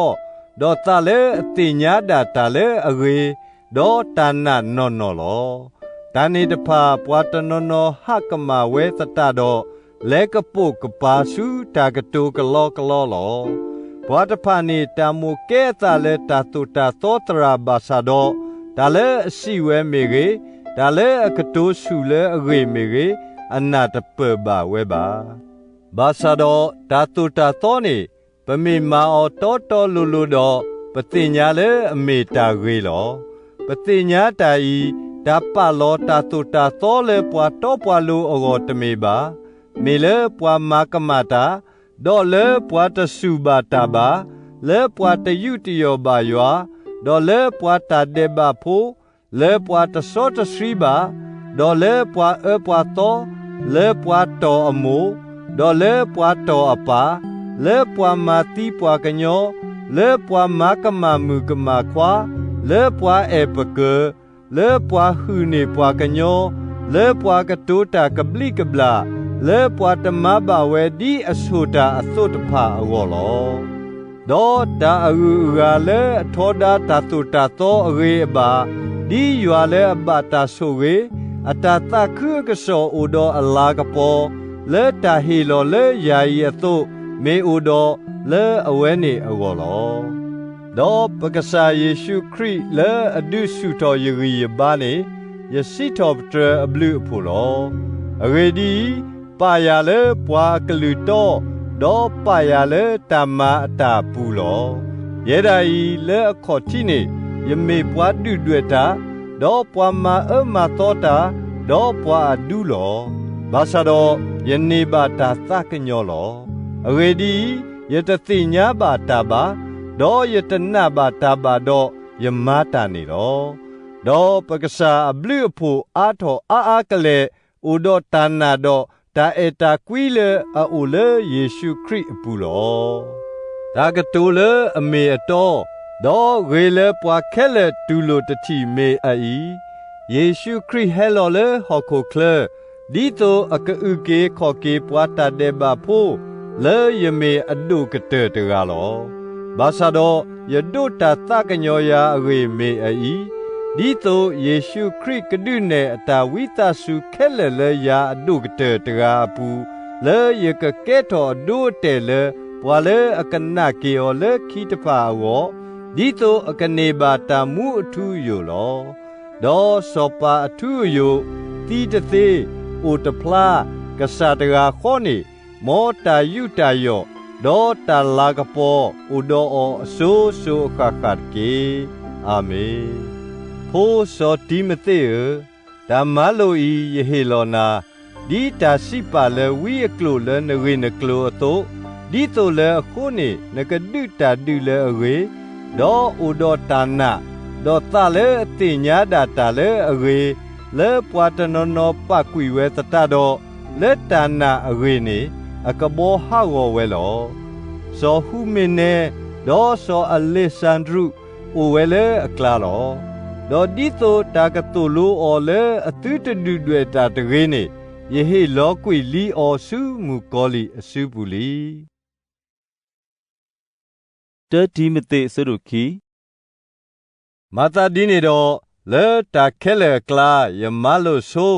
ဒီးသးလၢအသ့ၣ်ညါဒၣ်တၢ်လၢအဂ့ၤ, ဒီးတၢ်နာ်နီၢ်နီၢ်လီၤ. တၢ်န့ၣ်တဖၣ်ပှၤတနီၤနီၤဟးကမၣ်ဝဲသတးဒီး, လဲၤကပိာ်ကပၤဆူတၢ်ကတိၤကလီကလီလီၤ. ပှၤတဖၣ်န့ၣ်တၢ်မိၣ်ကဲအသးလၢတၢ်သိၣ်တၢ်သီသရၣ်ဘၣ်ဆၣ်ဒီး, တၢ်လၢအစံးဝဲမ့ၢ်ဂ့ၤ, တၢ်လၢအကတိၤဆူၣ်လၢအဂ့ၢ်မ့ၢ်ဂ့ၤ, အနၢ်တပၢၢ်ဘၣ်ဝဲဘၣ်. ဘၣ်ဆၣ်ဒီးတၢ်သိၣ်တၢ်သီန့ၣ်, ပမ့ၢ်မၤအီၤတီတီလိၤလိၤဒီး, ပသ့ၣ်ညါလၢအမ့ၢ်တၢ်ဂ့ၤလီၤ. ပသ့ၣ်ညါတၢ်အံၤ, တၢ်ပာ်လီၤတၢ်သိၣ်တၢ်သီလၢပှၤတီပှၤလိၤအဂီၢ်တမ့ၢ်ဘၣ်. မ့ၢ်လၢပှၤမၤကမၣ်တၢ်, ဒီးလၢပှၤတစူၢ်ဘၣ်တၢ်ဘၣ်, လၢပှၤတယူးတယီၣ်ဘၣ်ယွၤ, ဒီးလၢပှၤတၢ်ဒဲးဘးဖိ, လၢပှၤတစီတဆှံဘၣ်, ဒီးလၢပှၤအၢပှၤသီ, လၢပှၤတီၢ်အမိၢ်, ဒီးလၢပှၤတီၢ်အပၢ်, လၢပှၤမၤသံပှၤကညီ, လၢပှၤမၤကမၣ်မုၣ်ကမၣ်ခွါ, လၢပှၤအဲၣ်ပကၢၤ, လၢပှၤဟုၣ်န့ၢ်ပှၤကညီ, လၢပှၤကတိၤတၢ်ကဘျံးကဘျၣ်, လၢပှၤတမၤဘၣ်ဝဲဒ်အဆိၣ်တၢ်အသိးတဖၣ်အဂီၢ်လီၤ. ဒီးတၢ်အဂုၤအဂၤလၢအထီဒါတၢ်သိၣ်တၢ်သီအဂ့ၤအဘၣ်, ဒ်ယွၤလၢအဘၣ်တၢ်ဆိၣ်ဂ့ၤ, အတၢ်သးခုအကစီၣ်အိၣ်ဒီးအလၤကပီၤ, လၢတၢ်ဟ့ၣ်လီၤလၢယၤအံၤအသိး, မ့ၢ်အိၣ်ဒီးလၢအဝဲန့ၣ်အဂီၢ်လီၤ. ဒီးပကစၢ်ယ့ၣ်ၡူးခရံာ်လၢအဒုးဆူၣ်ထီၣ်ယဂံၢ်ယဘါန့ၣ်, ယစံးထီၣ်ပတြၢၤအဘျုးအဖှိၣ်လီၤ. အဂ့ၢ်ဒ်အံၤ, ပာ်ယၤလၢပှၤအကလုၢ်တီ, ဒီးပာ်ယၤလၢတၢ်မၤအတၢ်ပူၤလီၤ. ယဲဒၣ်အံၤလၢအခီၣ်ထံးန့ၣ်, ယမ့ၢ်ပှၤဒုၣ်ဒွဲၣ်တၢ်, ဒီးပှၤမၤအၢမၤသီတၢ်, ဒီးပှၤအဒူလီၤ. ဘၣ်ဆၣ်ဒီးယန့ၢ်ဘၣ်တၢ်သးကညီၤလီၤ. အဂ့ၢ်ဒ်အံၤ, ယတသ့ၣ်ညါဘၣ်တၢ်ဘၣ်, ဒီးယတနာ်ဘၣ်တၢ်ဘၣ်ဒီးယမၤတၢ်န့ၣ်လီၤ. ဒီးပကစၢ်အဘျုးအဖှိၣ်အါထီၣ်အါအါကလဲာ် အိၣ်ဒီးတၢ်နာ်ဒီးတၢ်အဲၣ်တၢ်ကွံလၢအအိၣ်လၢယ့ၣ်ၡူးခရံာ်အပူၤလီၤ. တၢ်ကတိၤလၢအမ့ၢ်အတီ, ဒီးဂ့ၤလၢပှၤခဲလၢာ်တူၢ်လိာ်တထံၣ်မ့ၢ်အအံၤ, ယ့ၣ်ၡူးခရံာ်ဟဲလီၤလၢဟီၣ်ခိၣ်ချၢ, ဒ်သိးအကအုၣ်က့ၤခီၣ်က့ၤပှၤတၢ်ဒဲးဘးဖိ, လၢယမ့ၢ်အဒိၣ်ကတၢၢ်တဂၤလီၤ. ဘၣ်ဆၣ်ဒီးယဒိးတၢ်သးကညီၤယၤအဂ့ၢ်မ့ၢ်အအံၤ, ဒ်သိးယ့ၣ်ၡူးခရံာ်ကဒုးနဲၣ်အတၢ်ဝံသးစူၤခဲလၢာ်လၢယၤအဒိၣ်ကတၢၢ်တဂၤအပူၤ, လၢယကကဲထီၣ်အဒိအတဲာ်လၢပှၤလၢအကနာ်က့ၤအီၤလၢခံတဖၣ်အဂီၢ်, ဒ်သိးအကန့ၢ်ဘၣ်တၢ်မူအထူအယိာ်လီၤ. ဒီးစီၤပၤအထူအယိာ်, သံတသ့, အိၣ်တဖျါ, ကစၢ်တဂၤဃီန့ၣ်, မ်တၢ်ယူးတၢ်ယီၣ်, ဒီးတၢ်လၤကပီၤအိၣ်ဒီးအီၤအစိၤစိၤအဃၣ်ဃၣ်တက့ၢ်. အၤမ့ၣ်. ဖိစီၤတံၤမသ့းဧၢ, တၢ်မၤလိာ်အံၤယဟ့ၣ်လီၤနၤ, ဒ်တၢ်စံးပာ်လၢဝံအကျိာ်လၢနဂ့ၢ်နကျိၤအသိး, ဒ်သိးလၢအဃိန့ၣ်နကဒုးတၢ်ဒုးလၢအဂ့ၤ, ဒီးအိၣ်ဒီးတၢ်နာ်, ဒီးသးလၢအသ့ၣ်ညါဒၣ်တၢ်လၢအဂ့ၤ, လၢပှၤတနီၤနီၤပာ်ကွံာ်ဝဲသတးဒီး, လၢတၢ်နာ်အဂ့ၢ်န့ၣ် အကဘီဟးဂီၤဝဲလီၤ. စီၤဟူမ့ၣ်နဲ ဒီးစီၤအလ့းစၤဒြူး အိၣ်ဝဲလၢအကျါလီၤ. ဒီးဒ်သိးတၢ်ကသိၣ်လိအီၤလၢအသုတဒုၣ်ဒွဲၣ်တၢ်တဂ့ၤန့ၣ်, ယဟ့ၣ်လီၤကွံာ်လံအီၤဆူမုၣ်ကီၤလံၢ်အစုပူၤလံ. တၢတံၤမသ့း အဆၢဒိၣ်ခံ မၤသးဒ်န့ၣ်ဒီး, လၢတၢ်ခဲလၢာ်အကျါ ယမၤလိာ်ဆိ,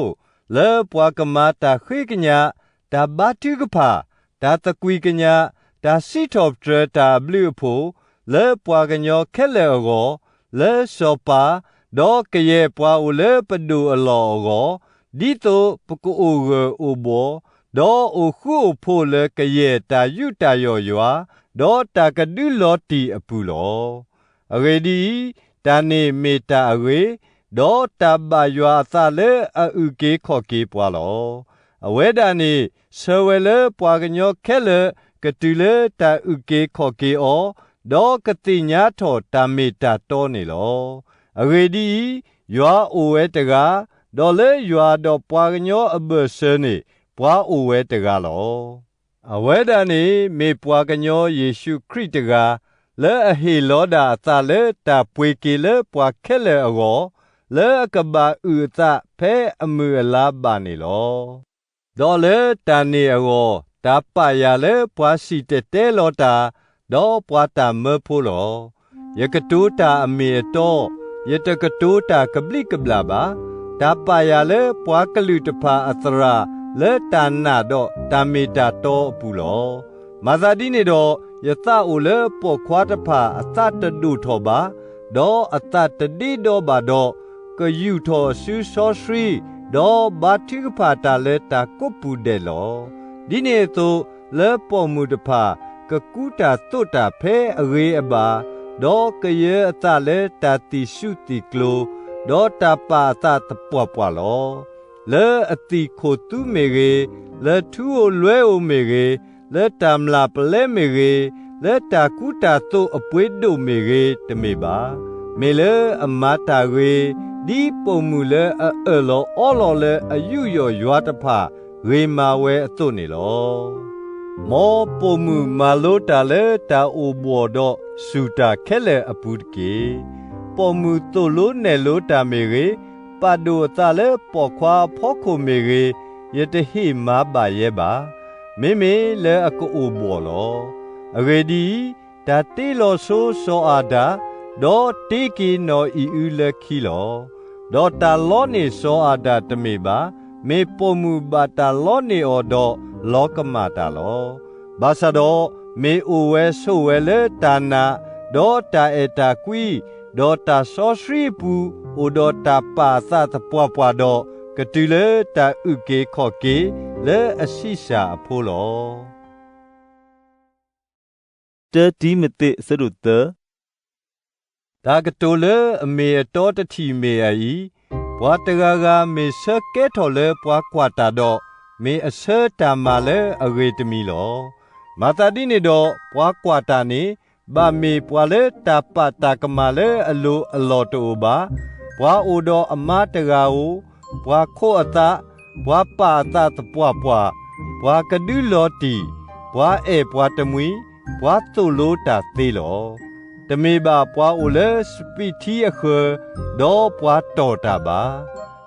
လၢပှၤကမၤတၢ်ဃ့ကညး, တၢ်ဘါထုကဖၣ်, တၢ်သကွံၢ်ကညး, တၢ်စံးထီၣ်ပတြၢၤတၢ်အဘျုးအဖှိၣ်, လၢပှၤကညီခဲလၢာ်အဂီၢ်, လၢစီၤပၤ, ဒီးကယဲၢ်ပှၤအိၣ်လၢပဒိၣ်အလီၢ်အဂီၢ်, ဒ်သိးပကအိၣ်ဂၢၢ်အိၣ်ဘှီၣ်, ဒီးအိၣ်ဃူအိၣ်ဖိးလၢကယဲၢ်တၢ်ယူးတၢ်ယီၣ်ယွၤ, ဒီးတၢ်ကဒုလီၤတံၢ်အပူၤလီၤ. အဂ့ၢ်ဒ်အံၤ, တၢ်န့ၣ်မ့ၢ်တၢ်အဂ့ၤ, ဒီးတၢ်ဘၣ်ယွၤအသးလၢအအုၣ်က့ၤခီၣ်က့ၤပှၤလီၤ. အဝဲဒၣ်န့ၣ် ဆၢဝဲလၢပှၤကညီခဲလၢာ် ကတုၤလၢတၢ်အုၣ်က့ၤခီၣ်က့ၤအီၤ, ဒီးကသ့ၣ်ညါထီၣ်တၢ်မ့ၢ်တၢ်တီန့ၣ်လီၤ. အဂ့ၢ်ဒ်အံၤ, ယွၤအိၣ်ဝဲတဂၤ, ဒီးလၢယွၤဒီးပှၤကညီအဘၢၣ်စၢၤန့ၣ် ပှၤအိၣ်ဝဲတဂၤလီၤ. အဝဲဒၣ်န့ၣ်မ့ၢ်ပှၤကညီယ့ၣ်ၡူးခရံာ်တဂၤ, လၢအဟ့ၣ်လီၤဒၣ်အသးလၢတၢ်ပှ့ၤက့ၤလၢပှၤခဲလၢာ်အဂီၢ်, လၢအကဘၣ်အုၣ်အသးဖဲအမုၢ်အလါဘၣ်န့ၣ်လီၤ. ဒီးလၢတၢ်န့ၣ်အဂီၢ်, တၢ်ပာ်ယၤလၢပှၤစံၣ်တဲၤတဲလီၤတၢ်, ဒီးပှၤတၢ်မၢဖိလီၤ. ယကတိၤတၢ်အမ့ၢ်အတီ, ယတကတိၤတၢ်ကဘျံးကဘျၣ်ဘၣ်. တၢ်ပာ်ယၤလၢပှၤကလုာ်တဖၣ်အသရၣ်, လၢတၢ်နာ်ဒီးတၢ်မ့ၢ်တၢ်တီအပူၤလီၤ. မၤသးဒ်န့ၣ်ဒီး, ယသးအိၣ်လၢပိာ်ခွါတဖၣ်အသးတဒိၣ်ထီၣ်ဘၣ်, ဒီးအသးတဒ့ဒီဘၣ်ဒီး, ကယူာ်ထီၣ်အစုစီဆှံ, ဒီးဘါထုကဖၣ်တၢ်လၢတၢ်ကိးပူၤဒဲးလီၤ. ဒ်န့ၣ်အသိး, လၢပိာ်မုၣ်တဖၣ်, ကကူတၢ်သိးတၢ်ဖဲအဂ့ၤအဘၣ်, ဒီးကယၢၤအသးလၢတၢ်သံၣ်စူၤသံၣ်ကျိၤ, ဒီးတၢ်ပာ်အသးသပှၢ်ပှၢ်လီၤ. လၢအသံၣ်ခိၣ်သူမ့ၢ်ဂ့ၤ, လၢထူဧိၤလွဲဧိၤမ့ၢ်ဂ့ၤ, လၢတၢ်မျၢ်ပလဲမ့ၢ်ဂ့ၤ, လၢတၢ်ကူတၢ်သိးအပှ့ၤဒိၣ်မ့ၢ်ဂ့ၤ, တမ့ၢ်ဘၣ်. မ့ၢ်လၢအမၤတၢ်ဂ့ၤ, ဒ်ပိာ်မုၣ်လၢအအၢၣ်လီၤအီလီၤလၢအယူးယီၣ်ယွၤတဖၣ် ဂ့ၤမၤဝဲအသိးန့ၣ်လီၤ. မ်ပိာ်မုၣ်မၤလိတၢ်လၢတၢ်အိၣ်ဘှီၣ်ဒီးစူၢ်တၢ်ခဲလၢာ်အပူၤတက့ၢ်. ပိာ်မုၣ်သိၣ်လိနဲၣ်လိတၢ်မ့ၢ်ဂ့ၤ, ပာ်ဒိၣ်အသးလၢပိာ်ခွါအဖီခိၣ်မ့ၢ်ဂ့ၤ, ယတဟ့ၣ်မၤဘၣ်ယဲဘၣ်. မ့မ့ၢ်လၢအကအိၣ်ဘှီၣ်လီၤ. အဂ့ၢ်ဒ်အံၤ, တၢ်တ့လီၤဆိစီၤအၤဒၣ်, ဒီးတ့က့ၤနီၢ်အံၤအုလၢခံလီၤ. ဒီးတၢ်လီန့ၢ်စီၤအၤဒၣ်တမ့ၢ်ဘၣ်, မ့ၢ်ပိာ်မုၣ်ဘၣ်တၢ်လီန့ၢ်အီၤဒီးလီၤကမၣ်တၢ်လီၤ. ဘၣ်ဆၣ်ဒီး, မ့ၢ်အိၣ်ဝဲဆိးဝဲလၢတၢ်နာ်, ဒီးတၢ်အဲၣ်တၢ်ကွံ, ဒီးတၢ်စီဆှံအပူၤ, အိၣ်ဒီးတၢ်ပာ်အသးသပှၢ်ပှၢ်ဒီး, ကတုၤလၢတၢ်အုၣ်က့ၤခီၣ်က့ၤလၢအဆံးစၢ်အဖိလီၤ. တၢတံၤမသ့း အဆၢဒိၣ်သၢ တၢ်ကတိၤလၢအမ့ၢ်အတီတထံၣ်မ့ၢ်အအံၤ, ပှၤတဂၤဂၤမ့ၢ်ဆၢကဲထီၣ်လၢပှၤကွၢ်တၢ်ဒီး, မ့ၢ်အဆၢတၢ်မၤလၢအဂ့ၤတမံၤလီၤ. မၤသးဒ်န့ၣ်ဒီး, ပှၤကွၢ်တၢ်န့ၣ် ဘၣ်မ့ၢ်ပှၤလၢတၢ်ပာ်တၢ်ကမၣ်လၢအလိၤအလီၢ်တအိၣ်ဘၣ်, ပှၤအိၣ်ဒီးအမါတဂၤဧိၤ, ပှၤခိးအသး, ပှၤပာ်အသးသပှၢ်ပှၢ်, ပှၤကဒုလီၤတံၢ်, ပှၤအဲၣ်ပှၤတမှံၤ, ပှၤသိၣ်လိတၢ်သ့လီၤ. တမ့ၢ်ဘၣ်ပှၤအိၣ်လၢစပံးထံအဃၢၤ, ဒီးပှၤတီၢ်တၢ်ဘၣ်.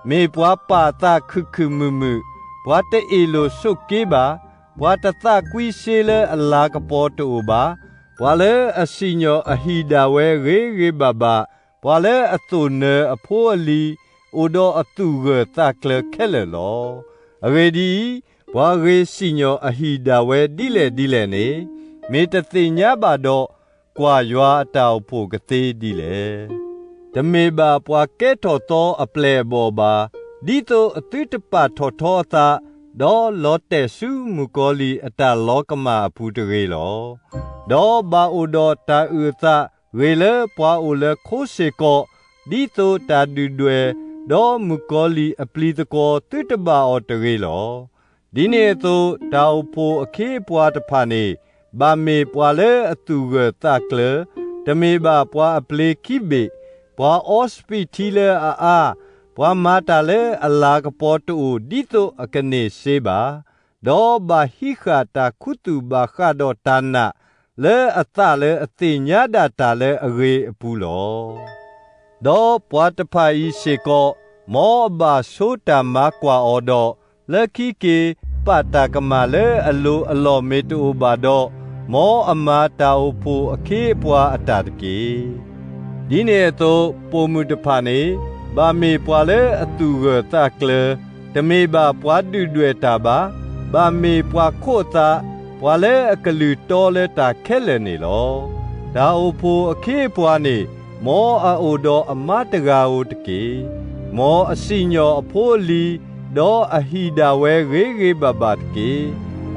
မ့ၢ်ပှၤပာ်အသးခုၣ်ခုၣ်မုာ်မုာ်, ပှၤတအ့ၣ်လိာ်ဆိးက့ဘၣ်, ပှၤတသးကွံစ့လၢအလၤကပီၤတအိၣ်ဘၣ်, ပှၤလၢအစံၣ်ညီၣ်အဟံၣ်ဒၣ်ဝဲဂ့ၤဂ့ၤဘၣ်ဘၣ်, ပှၤလၢအသိၣ်နၢၤအဖိအလံၤ, အိၣ်ဒီးအသူၣ်ဂၢၢ်သးကျၢၤခဲလၢာ်လီၤ. အဂ့ၢ်ဒ်အံၤ, ပှၤဂ့ၤစံၣ်ညီၣ်အဟံၣ်ဒၣ်ဝဲဒ်လဲၣ်ဒ်လဲၣ်န့ၣ်, မ့ၢ်တသ့ၣ်ညါဘၣ်ဒီး, ကွၢ်ယွၤအတၢ်အိၣ်ဖှိၣ်ကသ့ဒ်လဲၣ်. တမ့ၢ်ဘၣ်ပှၤကဲထီၣ်သီအပျဲၢ်အဘီၣ်ဘၣ်, ဒ်သိးအသုတပာ်ထီၣ်ထီအသး, ဒီးလီၤတဲာ်ဆူမုၣ်ကီၤလံၢ်အတၢ်လီၤကမၣ်အပူၤတဂ့ၤလီၤ. ဒီးဘၣ်အိၣ်ဒီးတၢ်အုၣ်အသးဂ့ၤလၢပှၤအိၣ်လၢခိစ့ၢ်ကီး, ဒ်သိးတၢ်ဒုၣ်ဒွဲၣ်, ဒီးမုၣ်ကီၤလံၢ်အပျံၤသကွီၤသုတဘၣ်အီၤတဂ့ၤလီၤ. ဒ်န့ၣ်အသိး, တၢ်အိၣ်ဖှိၣ်အခ့အပှၤတဖၣ်န့ၣ်, ဘၣ်မ့ၢ်ပှၤလၢအသူၣ်ဂၢၢ်သးကျၢၤ, တမ့ၢ်ဘၣ်ပှၤအပျ့ၤခံဘ့ၣ်, ပှၤအီစပံးထံလၢအအါ, ပှၤမၤတၢ်လၢအလၤကပီၤတအိၣ်ဒ်သိးအကန့ၢ်စ့ဘၣ်, ဒီးဘၣ်ဟံးဃာ်တၢ်ခူသူၣ်ဘၣ်ဃးဒီးတၢ်နာ်လၢအသးလၢအသ့ၣ်ညါဒၣ်တၢ်လၢအဂ့ၤအပူၤလီၤ. ဒီးပှၤတဖၣ်အံၤစ့ၢ်ကီး, မ်အဘၣ်ဆိတၢ်မၤကွၢ်အီၤဒီး, လၢခံက့ၤ ပာ်တၢ်ကမၣ်လၢအလိၤအလီၢ်မ့ၢ်တအိၣ်ဘၣ်ဒီး, မ်အမၤတၢ်အိၣ်ဖှိၣ်အခ့အပှၤအတၢ်တက့ၢ်. ဒ်န့ၣ်အသိး, ပိာ်မုၣ်တဖၣ်န့ၣ် ဘၣ်မ့ၢ်ပှၤလၢအသူၣ်ဂၢၢ်သးကျၢၤ, တမ့ၢ်ဘၣ်ပှၤဒုၣ်ဒွဲၣ်တၢ်ဘၣ်, ဘၣ်မ့ၢ်ပှၤခိးသး, ပှၤလၢအကလုၢ်တီလၢတၢ်ခဲလၢာ်န့ၣ်လီၤ. တၢ်အိၣ်ဖှိၣ်အခ့အပှၤန့ၣ်, မ်အအိၣ်ဒီးအမါတဂၤဧိၤတက့ၢ်. မ်အစံၣ်ညီၣ်အဖိအလံၤ, ဒီးအဟံၣ်ဒၣ်ဝဲဂ့ၤဂ့ၤဘၣ်ဘၣ်တက့ၢ်.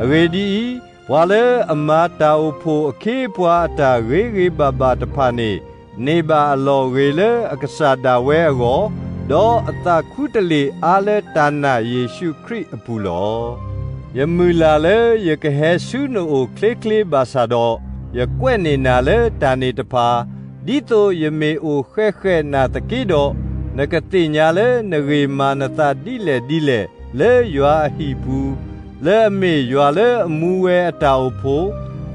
အဂ့ၢ်ဒ်အံၤ, ပှၤလၢအမၤတၢ်အိၣ်ဖှိၣ်အခ့အပှၤအတၢ်ဂ့ၤဂ့ၤဘၣ်ဘၣ်တဖၣ်န့ၣ်, န့ၢ်ဘၣ်အလီၢ်ဂ့ၤလၢအကစၢ်ဒၣ်ဝဲအဂီၢ်, ဒီးအသးခူတလ့ၢ်အါလၢတၢ်နာ်ယ့ၣ်ၡူးခရံာ်အပူၤလီၤ. ယမုၢ်လၢ်လၢယကဟဲဆူနအိၣ်ချ့ချ့ဘၣ်ဆၣ်ဒီး, ယကွဲးန့ၢ်နၤလၢတၢ်န့ၣ်တဖၣ်, ဒ်သိးယမ့ၢ်အိၣ်ဃဲးဃဲးနၤသက့ဒီး, နကသ့ၣ်ညါလၢနဂ့ၤမၤနသးဒ်လဲၣ်ဒ်လဲၣ် လၢယွၤအဟံၣ်ပူၤ, လၢအမ့ၢ်ယွၤလၢအမူဝဲအတၢ်အိၣ်ဖှိၣ်,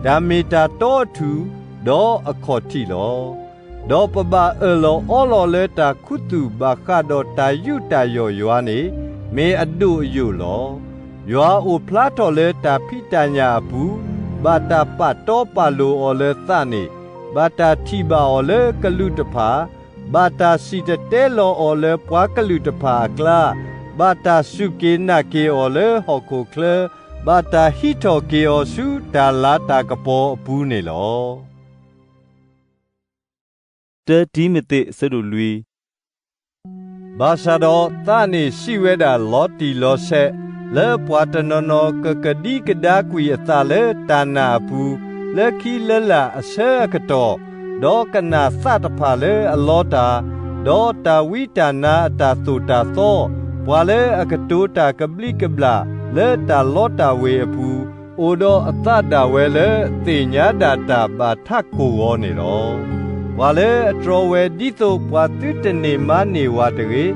တၢ်မ့ၢ်တၢ်တီအထူၣ်, ဒီးအခီၣ်ထံးလီၤ. ဒီးပဘၣ်အၢၣ်လီၤအီလီၤလၢတၢ်ခူသူၣ်ဘၣ်ဃးဒီးတၢ်ယူးတၢ်ယီၣ်ယွၤန့ၣ်, မ့ၢ်အဒိၣ်အယိာ်လီၤ. ယွၤအိၣ်ဖျါထီၣ်လၢတၢ်ဖံးတၢ်ညၣ်အပူၤ, ဘၣ်တၢ်ပာ်တီပာ်လိၤအီၤလၢသးန့ၣ်, ဘၣ်တၢ်ထံၣ်ဘၣ်အီၤလၢကလူးတဖၣ်, ဘၣ်တၢ်စံၣ်တဲၤတဲလီၤအီၤလၢပှၤကလုာ်တဖၣ်အကျါ, ဘၣ်တၢ်စူၢ်က့ၤနာ်က့ၤအီၤလၢဟီၣ်ခိၣ်ချၢ, ဘၣ်တၢ်ဟံးထီၣ်က့ၤအီၤဆူတၢ်လၤတၢ်ကပီၤအပူၤန့ၣ်လီၤ. တံၤမသ့း အဆၢဒိၣ်လွံၢ်. ဘၣ်ဆၣ်ဒီးသးန့ၣ်စံးဝဲဒၣ်လီၤတံၢ်လီၤဆဲး, လၢပှၤတနီၤနီၤကကဒံကဒါကွံာ်အသးလၢတၢ်နာ်အပူၤ, လၢခံလၢလာ်အဆၢအကတီၢ်, ဒီးကနၣ်သးတဖၣ်လၢအလီတၢ်, ဒီးတၢ်ဝံတၢ်နါအတၢ်သိၣ်တၢ်သီ, ပှၤလၢအကတိၤတၢ်ကဘျံးကဘျၣ်လၢတၢ်လီတၢ်ဝ့ၤအပူၤ, အိၣ်ဒီးအသးဒၣ်ဝဲလၢသ့ၣ်ညါဒၣ်တၢ်ဘၣ်ထးကိၢ်ဂီၤန့ၣ်လီၤ. ပှၤလၢအတြီဝဲဒ်သိးပှၤသုတန့ၢ်မါန့ၢ်ဝၤတဂ့ၤ,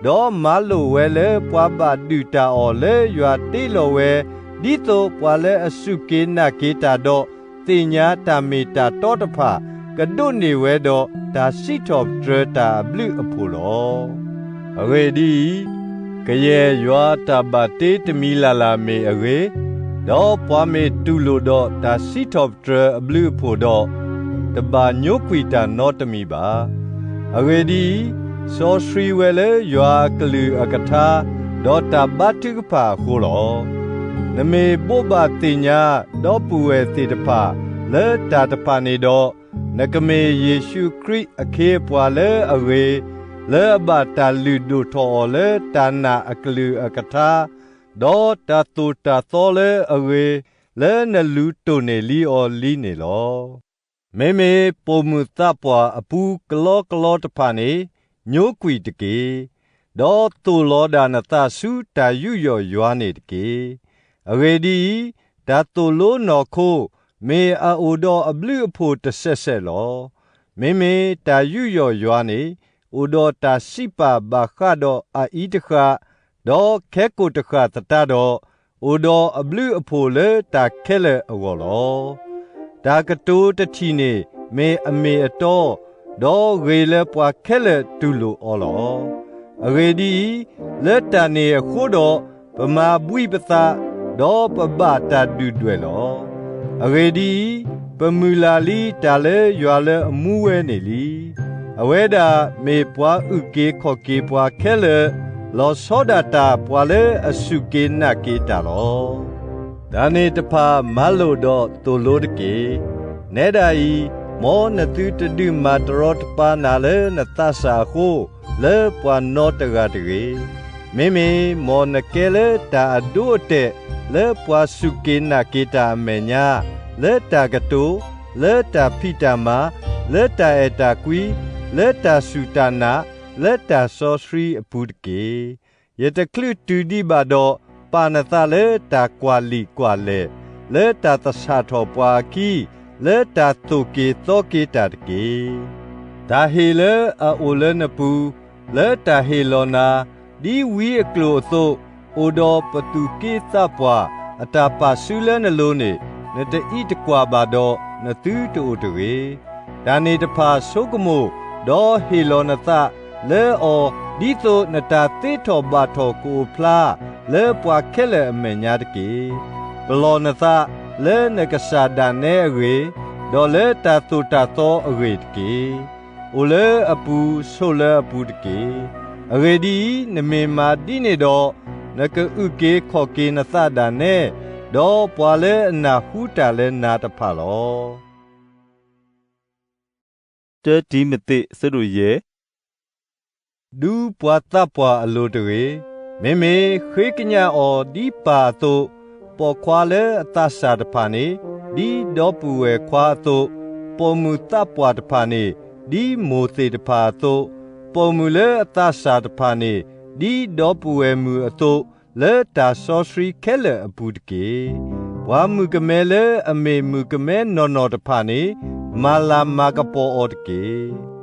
ဒီးမၤလိာ်ဝဲလၢပှၤဘၣ်ဒုးတၢ်အီၤလၢယွၤတ့လီၤဝဲ, ဒ်သိးပှၤလၢအစူၢ်က့ၤနာ်က့ၤတၢ်ဒီးသ့ၣ်ညါတၢ်မ့ၢ်တၢ်တီတဖၣ်, ကဒိးန့ၢ်ဝဲဒီးတၢ်စံးထီၣ်ပတြၢၤတၢ်အဘျုးအဖှိၣ်လီၤ. အဂ့ၢ်ဒ်အံၤ, ကယဲၢ်ယွၤအတၢ်ဘၣ်တ့တမံၤလၢ်လၢ်မ့ၢ်အဂ့ၤ, ဒီးပှၤမ့ၢ်တူၢ်လိာ်ဒီးတၢ်စံးထီၣ်ပတြၢၤအဘျုးအဖှိၣ်ဒီး, တဘၣ်ညိကွံာ်တၢ်နီတမံၤဘၣ်. အဂ့ၢ်ဒ်အံၤ, စီဆှံဝဲလၢယွၤအကလုၢ်အကထါ, ဒီးတၢ်ဘါထုကဖၣ်အဃိလီၤ. နမ့ၢ်ဘိးဘၣ်သ့ၣ်ညါ, ဒီပုၢ်ဝဲၢ်သ့ၣ်တဖၣ်, လၢတၢ်တဖၣ်န့ၣ်ဒီး, နကမ့ၢ်ယ့ၣ်ၡူးခရံာ်အခ့အပှၤလၢအဂ့ၤ, လၢအဘၣ်တၢ်လုၢ်ဒိၣ်ထီၣ်အီၤလၢတၢ်နာ်အကလုၢ်အကထါ, ဒီးတၢ်သိၣ်တၢ်သီလၢအဂ့ၤ, လၢနလူၤတိၢ်န့ၢ်လံအီၤလံန့ၣ်လီၤ. မ့မ့ၢ်ပိာ်မုၣ်သးပှၢ်အပူၤကလီကလီတဖၣ်န့ၣ်, ညိကွံာ်တက့ၢ်. ဒီးသိၣ်လီၤဒၣ်နသးဆူတၢ်ယူးယီၣ်ယွၤန့ၣ်တက့ၢ်. အဂ့ၢ်ဒ်အံၤ, တၢ်သိၣ်လိနီၢ်ခိ, မ့ၢ်အအိၣ်ဒီးအဘျုးအဖှိၣ်တစဲးစဲးလီၤ. မ့မ့ၢ်တၢ်ယူးယီၣ်ယွၤန့ၣ်, အိၣ်ဒီးတၢ်စံးပာ်ဘၣ်ဃးဒီးအအံၤတဃာ်, ဒီးခဲကိာ်တဃာ်သတးဒီး, အိၣ်ဒီးအဘျုးအဖှိၣ်လၢတၢ်ခဲလၢာ်အဂီၢ်လီၤ. တၢ်ကတိၤတထံၣ်န့ၣ်မ့ၢ်အမ့ၢ်အတီ, ဒီးဂ့ၤလၢပှၤခဲလၢာ်တူၢ်လိာ်အီၤလီၤ. အဂ့ၢ်ဒ်အံၤ, လၢတၢ်န့ၣ်အဃိဒီး, ပမၤဘှံးပသး, ဒီးပဘၣ်တၢ်ဒုၣ်ဒွဲၣ်လီၤ. အဂ့ၢ်ဒ်အံၤ, ပမုၢ်လၢ်လံတၢ်လၢယွၤလၢအမူဝဲန့ၣ်လံ. အဝဲဒၣ်မ့ၢ်ပှၤအုၣ်က့ၤခီၣ်က့ၤပှၤခဲလၢာ်, လီၤဆီဒၣ်တၢ်ပှၤလၢအစူၢ်က့ၤနာ်က့ၤတၢ်လီၤ. တၢ်န့ၣ်တဖၣ်မၤလိာ်ဒီးသိၣ်လိတက့ၢ်. နဲဒၣ်အံၤ, မ်နသုတဒုးမၤတရီတပါနၤလၢနသးစၢ်အဃိ, လၢပှၤနီတဂၤတဂ့ၤ. မ့မ့ၢ်မ်နကဲလၢတၢ်အဒိအတဲာ်, လၢပှၤစူၢ်က့ၤနာ်က့ၤတၢ်အမဲာ်ညါ, လၢတၢ်ကတိၤ, လၢတၢ်ဖံးတၢ်မၤ, လၢတၢ်အဲၣ်တၢ်ကွံ, လၢတၢ်စူၢ်တၢ်နာ်, လၢတၢ်စီဆှံအပူၤတက့ၢ်. ယတချုးတုၤဒံးဘၣ်ဒီး, ပာ်နသးလၢတၢ်ကွၢ်လံာ်ကွၢ်လဲၢ်, လၢတၢ်သဆၣ်ထီၣ်ပှၤအခံ, လၢတၢ်သိၣ်က့ၤသီက့ၤတၢ်တက့ၢ်. တၢ်ဟ့ၣ်လၢအအိၣ်လၢနပူၤ, လၢတၢ်ဟ့ၣ်လီၤနၤ, ဒ်ဝံအကျိာ်အသိး, အိၣ်ဒီးပသူၣ်က့သးပှၢ်အတၢ်ပာ်စုလၢနလိၤန့ၣ်, နတအံးတကွၢ်ဘၣ်ဒီးနသုတအိၣ်တဂ့ၤ. တၢ်န့ၣ်တဖၣ်ဆိကမိၣ်, ဒီးဟ့ၣ်လီၤနသးလၢအီၤ, ဒ်သိးနတၢ်သ့ထီၣ်ဘၣ်ထီၣ်ကအိၣ်ဖျါလၢပှၤခဲလၢာ်အမဲာ်ညါတက့ၢ်. ပလီၢ်နသးလၢနကစၢ်ဒၣ်နဲအဂ့ၢ်, ဒီးလၢတၢ်သိၣ်တၢ်သီအဂ့ၢ်တက့ၢ်. အိၣ်လၢအပူၤဆိးလၢအပူၤတက့ၢ်. အဂ့ၢ်ဒ်အံၤ, နမ့ၢ်မၤဒ်န့ၣ်ဒီး, နကအုၣ်က့ၤခီၣ်က့ၤနသးဒၣ်နဲ, ဒီးပှၤလၢအနၢ်ဟူတၢ်လၢနၤတဖၣ်လီၤ. တၢတံၤမသ့း အဆၢဒိၣ်ယဲၢ်. ဒူပှၤသးပှၢ်အလိၤတဂ့ၤ. မ့မ့ၢ်ဃ့ကညးအီၤဒ်ပၢ်အသိး, ပိာ်ခွါလၢအသးစၢ်တဖၣ်န့ၣ်, ဒ်ဒီပုၢ်ဝဲၢ်ခွါအသိး, ပိာ်မုၣ်သးပှၢ်တဖၣ်န့ၣ်, ဒ်မိၢ်သ့ၣ်တဖၣ်အသိး, ပိာ်မုၣ်လၢအသးစၢ်တဖၣ်န့ၣ်, ဒ်ဒီပုၢ်ဝဲၢ်မုၣ်အသိး, လၢတၢ်စီဆှံခဲလၢာ်အပူၤတက့ၢ်. ပှၤမုၣ်ကမဲလၢအမ့ၢ်မုၣ်ကမဲနီၢ်နီၢ်တဖၣ်န့ၣ်, မၤလၤမၤကပီၤအီၤတက့ၢ်.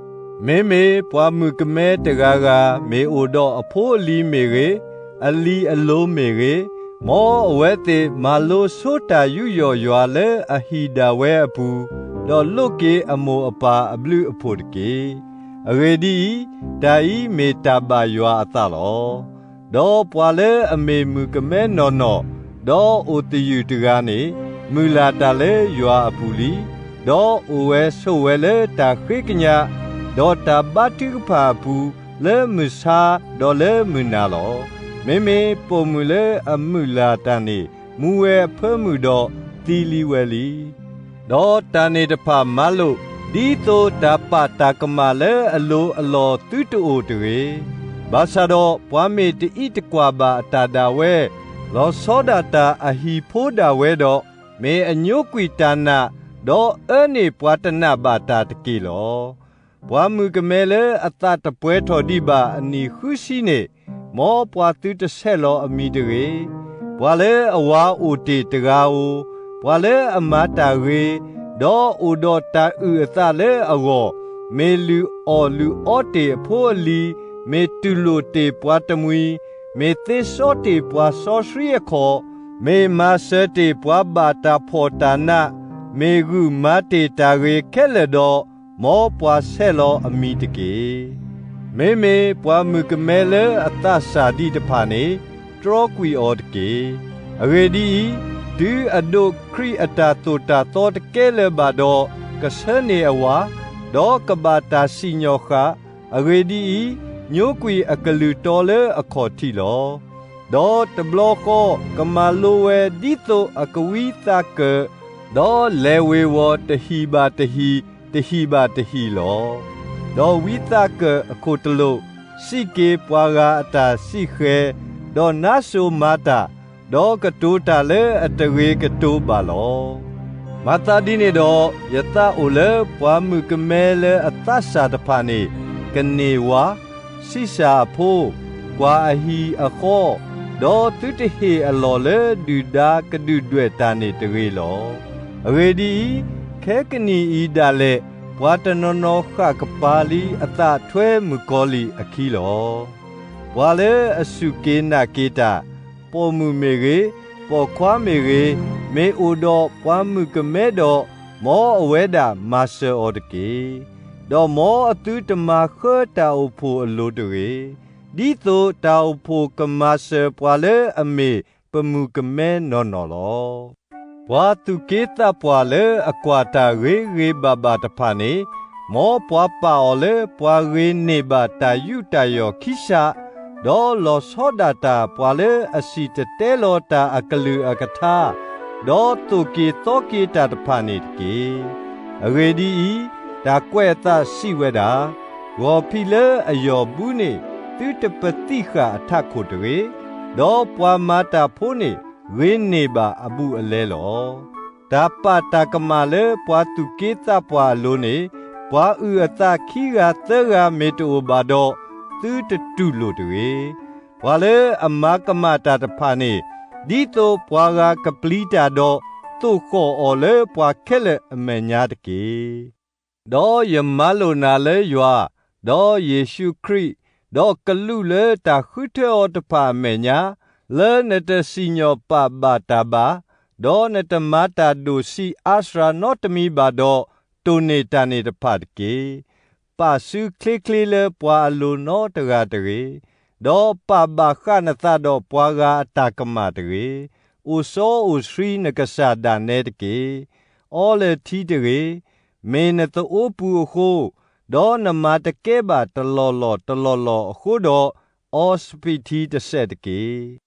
မ့မ့ၢ်ပှၤမုၣ်ကမဲတဂၤဂၤ မ့ၢ်အိၣ်ဒီးအဖိအလံၤမ့ၢ်ဂ့ၤ, အလံၤအလိၤမ့ၢ်ဂ့ၤ, မ်အဝဲသ့ၣ်မၤလိဆိတၢ်ယူးယီၣ်ယွၤလၢအဟံၣ်ဒၣ်ဝဲအပူၤ, ဒီးလိးက့ၤအမိၢ်အပၢ်အဘျုးအဖှိၣ်တက့ၢ်. အဂ့ၢ်ဒ်အံၤ, တၢ်အံၤမ့ၢ်တၢ်ဘၣ်ယွၤအသးလီၤ. ဒီးပှၤလၢအမ့ၢ်မုၣ်ကမဲနီၢ်နီၢ်, ဒီးအိၣ်သယုၢ်တဂၤန့ၣ်, မုၢ်လၢ်တၢ်လၢယွၤအပူၤလံ, ဒီးအိၣ်ဝဲဆိးဝဲလၢတၢ်ဃ့ကညး, ဒီးတၢ်ဘါထုကဖၣ်အပူၤ, လၢမုၢ်ဆါဒီးလၢမုၢ်နၤလီၤ. မ့မ့ၢ်ပိာ်မုၣ်လၢအမုၢ်လၢ်တၢ်န့ၣ်, မူဝဲအဖၢမုၢ်ဒီးသံလံဝဲလံ. ဒီးတၢ်န့ၣ်တဖၣ်မၤလိာ်, ဒ်သိးတၢ်ပာ်တၢ်ကမၣ်လၢအလိၤအလီၢ်သုတအိၣ်တဂ့ၤ. ဘၣ်ဆၣ်ဒီးပှၤမ့ၢ်တအံးတကွၢ်ဘၣ်အတၢ်ဒၣ်ဝဲ, လီၤဆီဒၣ်တၢ်အဟံၣ်ဖိဒၣ်ဝဲဒီး, မ့ၢ်အညိကွံာ်တၢ်နာ်, ဒီးအၢန့ၢ်ပှၤတနာ်ဘၣ်တၢ်တက့ၢ်လီၤ. ပှၤမုၣ်ကမဲလၢအသးတပှဲၤထီၣ်ဒံးဘၣ်အနံၣ်ဃုဆံန့ၣ်, မ်ပှၤသုတဆဲးလီၤအမံၤတဂ့ၤ. ပှၤလၢအဝၤအိၣ်တ့ၢ်တဂၤဧိၤ, ပှၤလၢအမၤတၢ်ဂ့ၤ, ဒီးအိၣ်ဒီးတၢ်အုၣ်အသးလၢအဂီၢ်, မ့ၢ်လုၢ်အီၣ်လုၢ်အီတ့ၢ်အဖိအလံၤ, မ့ၢ်တူၢ်လိာ်တ့ၢ်ပှၤတမှံၤ, မ့ၢ်သ့စီတ့ၢ်ပှၤစီဆှံအခီၣ်, မ့ၢ်မၤစၢၤတ့ၢ်ပှၤဘၣ်တၢ်ဖှီၣ်တၢ်နး, မ့ၢ်ဂုာ်မၤတ့ၢ်တၢ်ဂ့ၤခဲလၢာ်ဒီး, မ်ပှၤဆဲးလီၤအမံၤတက့ၢ်. မ့မ့ၢ်ပှၤမုၣ်ကမဲလၢအသးစၢ်ဒံးတဖၣ်န့ၣ်, တြီကွံာ်အီၤတက့ၢ်. အဂ့ၢ်ဒ်အံၤ, တုၤအဒိးခရံာ်အတၢ်သိၣ်တၢ်သီတကဲလၢၤဘၣ်ဒီး, ကဆၢန့ၢ်အဝၤ, ဒီးကဘၣ်တၢ်စံၣ်ညီၣ်ဃာ်, အဂ့ၢ်ဒ်အံၤ, ညိကွံာ်အကလုၢ်တီလၢအခီၣ်ထံးလီၤ. ဒီးတဘျီဃီကမၤလိဝဲ ဒ်သိးအကဝံသးကၢၣ်, ဒီးလဲၤဝ့ၤဝီၤတဟံၣ်ဘၣ်တဟံၣ်, တဟံၣ်ဘၣ်တဟံၣ်လီၤ. ဒီးဝံသးကၢၣ်အခိၣ်တလိာ်, စံးက့ၤပှၤဂၤအတၢ်စံးဃဲၤ, ဒီးနါစိၤမၤတၢ်, ဒီးကတိၤတၢ်လၢအတဂ့ၤကတိၤဘၣ်လီၤ. မၤသးဒ်န့ၣ်ဒီး, ယသးအိၣ်လၢပှၤမုၣ်ကမဲလၢအသးစၢ်တဖၣ်န့ၣ်, ကန့ၢ်ဝၤ, ဆံးစၢ်အဖိ, ကွၢ်အဟံၣ်အဃီ, ဒီးသုတဟ့ၣ်အလီၢ်လၢဒုၣ်ဒါကဒုၣ်ဒွဲၣ်တၢ်န့ၣ်တဂ့ၤလီၤ. အဂ့ၢ်ဒ်အံၤ, ခဲကနံၣ်အံၤဒၣ်လဲာ်, ပှၤတနီၤနီၤဃၣ်ကပၤလံအသးထွဲမုၣ်ကီၤလံၢ်အခံလီၤ. ပှၤလၢအစူၢ်က့ၤနာ်က့ၤတၢ်, ပိာ်မုၣ်မ့ၢ်ဂ့ၤ, ပိာ်ခွါမ့ၢ်ဂ့ၤ, မ့ၢ်အိၣ်ဒီးပှၤမုၣ်ကမဲဒီး, မ်အဝဲဒၣ်မၤစၢၤအီၤတက့ၢ်. ဒီးမ်အသုတမၤဃၢတၢ်အိၣ်ဖှိၣ်အလိၤတဂ့ၤ, ဒ်သိးတၢ်အိၣ်ဖှိၣ်ကမၤစၢၤပှၤလၢအမ့ၢ်ပမုၣ်ကမဲနီၢ်နီၢ်လီၤ. ပှၤသူၣ်က့သးပှၢ်လၢအကွၢ်တၢ်ဂ့ၤဂ့ၤဘၣ်ဘၣ်တဖၣ်န့ၣ်, မ်ပှၤပာ်အီၤလၢပှၤဂ့ၤန့ၢ်ဘၣ်တၢ်ယူးတၢ်ယီၣ်ခံစး, ဒီးလီၤဆီဒၣ်တၢ်ပှၤလၢအစံၣ်တဲၤတဲလီၤတၢ်အကလုၢ်အကထါ, ဒီးသိၣ်က့ၤသီက့ၤတၢ်တဖၣ်န့ၣ်တက့ၢ်. အဂ့ၢ်ဒ်အံၤ, တၢ်ကွဲးအသးစံးဝဲဒၣ်, ဂီၤဖံးလၢအယီၢ်ဘုန့ၣ် သုတပသံၣ်ဃာ်အထးခိၣ်တဂ့ၤ, ဒီးပှၤမၤတၢ်ဖိန့ၣ် ဂ့ၤန့ၢ်ဘၣ်အဘူးအလဲလီၤ. တၢ်ပာ်တၢ်ကမၣ်လၢပှၤသူၣ်က့သးပှၢ်အလိၤန့ၣ်, ပှၤအုၣ်အသးခံဂၤသၢဂၤမ့ၢ်တအိၣ်ဘၣ်ဒီး, သုတတူၢ်လိာ်တဂ့ၤ. ပှၤလၢအမၤကမၣ်တၢ်တဖၣ်န့ၣ်, ဒ်သိးပှၤဂၤကပျံၤတၢ်ဒီး, သိၣ်ဃီၣ်အီၤလၢပှၤခဲလၢာ်အမဲာ်ညါတက့ၢ်. ဒီးယမၤလိာ်နၤလၢယွၤ, ဒီးယ့ၣ်ၡူးခရံာ်, ဒီးကလူးလၢတၢ်ဃုထၢအီၤတဖၣ်အမဲာ်ညါ, လၢနတစံၣ်ညီၣ်ပာ်ဘၣ်တၢ်ဘၣ်, ဒီးနတမၤတၢ်ဒိၣ်ဆံးအါစှၤနီတမံၤဘၣ်ဒီး, တိၢ်န့ၢ်တၢ်န့ၣ်တဖၣ်တက့ၢ်. ပာ်စုချ့ချ့လၢပှၤအလိၤနီတဂၤတဂ့ၤ, ဒီးပာ်ဘၣ်ဃးနသးဒီးပှၤဂၤအတၢ်ကမၣ်တဂ့ၤ. အိၣ်စီအိၣ်ဆှံနကစၢ်ဒၣ်နဲတက့ၢ်. အီလၢၢ်ထံတဂ့ၤ, မ့ၢ်နသအိပူၤအဃိ, ဒီးနမၤတကဲဘၣ်တလီၢ်လီၢ်တလီၢ်လီၢ်အဃိဒီး, အီစပံးထံတစဲးတက့ၢ်.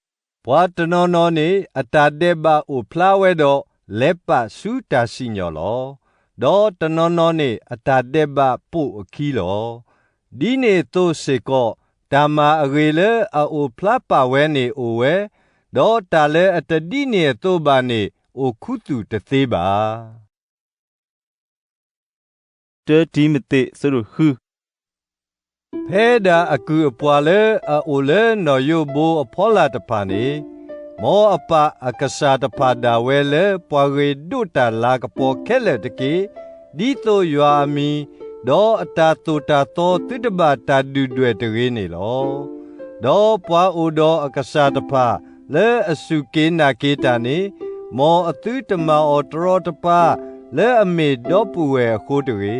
ပှၤတနီၤနီၤန့ၣ် အတၢ်ဒဲးဘးအိၣ်ဖျါဝဲဒီး လဲၤပာ်ဆူတၢ်စံၣ်ညီၣ်လီၤ. ဒီးတနီၤနီၤန့ၣ် အတၢ်ဒဲးဘးပိာ်အခံလီၤ. ဒ်န့ၣ်အသိးစ့ၢ်ကီး, တၢ်မၤအဂ့ၤလၢအအိၣ်ဖျါပာ်ဝဲန့ၣ်အိၣ်ဝဲ, ဒီးတၢ်လၢအတဒ်န့ၣ်အသိးဘၣ်န့ၣ် အိၣ်ခူသူၣ်တသ့ဘၣ်. တၢတံၤမသ့း အဆၢဒိၣ်ဃု ဖဲဒၣ်အကုၢ်အပှၤလၢအအိၣ်လၢနီၣ်ယိးဘိအဖီလာ်တဖၣ်န့ၣ်, မ်အပၢ်အကစၢ်တဖၣ်ဒၣ်ဝဲလၢပှၤဂ့ၤဒိးတၢ်လၤကပီၤခဲလၢာ်တက့ၢ်. ဒ်သိးယွၤအမံၤ, ဒီးအတၢ်သိၣ်တၢ်သီသုတဘၣ်တၢ်ဒုၣ်ဒွဲၣ်တဂ့ၤန့ၣ်လီၤ. ဒီးပှၤအိၣ်ဒီးအကစၢ်တဖၣ်လၢအစူၢ်က့ၤနာ်က့ၤတၢ်န့ၣ်, မ်အသုတမၤအီၤတရီတပါလၢအမ့ၢ်ဒီပုၢ်ဝဲၢ်အဃိတဂ့ၤ.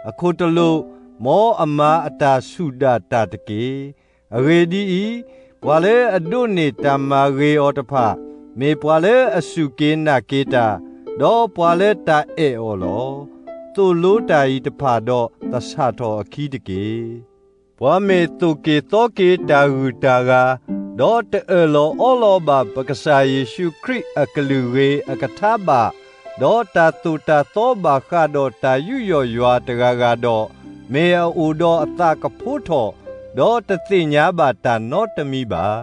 အခိၣ်တလိာ်, မ်အမၤအတၢ်ဆူၣ်ဒၣ်တၢ်တက့ၢ်. အဂ့ၢ်ဒ်အံၤ, ပှၤလၢအဒိးန့ၢ်တၢ်မၤဂ့ၤအီၤတဖၣ်, မ့ၢ်ပှၤလၢအစူၢ်က့ၤနာ်က့ၤတၢ်, ဒီးပှၤလၢတၢ်အဲၣ်အီၤလီၤ. သိၣ်လိတၢ်အံၤတဖၣ်ဒီးသဆၣ်ထီၣ်အခံတက့ၢ်. ပှၤမ့ၢ်သိၣ်က့ၤသီက့ၤတၢ်ဂုၤတၢ်ဂၤ, ဒီးတအၢၣ်လီၤအီလီၤဘၣ်ပကစၢ်ယ့ၣ်ၡူးခရံာ်အကလုၢ်ဂ့ၤအကထါဘၣ်, ဒီးတၢ်သိၣ်တၢ်သီဘၣ်ဃးဒီးတၢ်ယူးယီၣ်ယွၤတဂၤဂၤဒီး, မ့ၢ်အအိၣ်ဒီးအသးကဖိထီၣ်, ဒီးတသ့ၣ်ညါဘၣ်တၢ်နီတမံၤဘၣ်.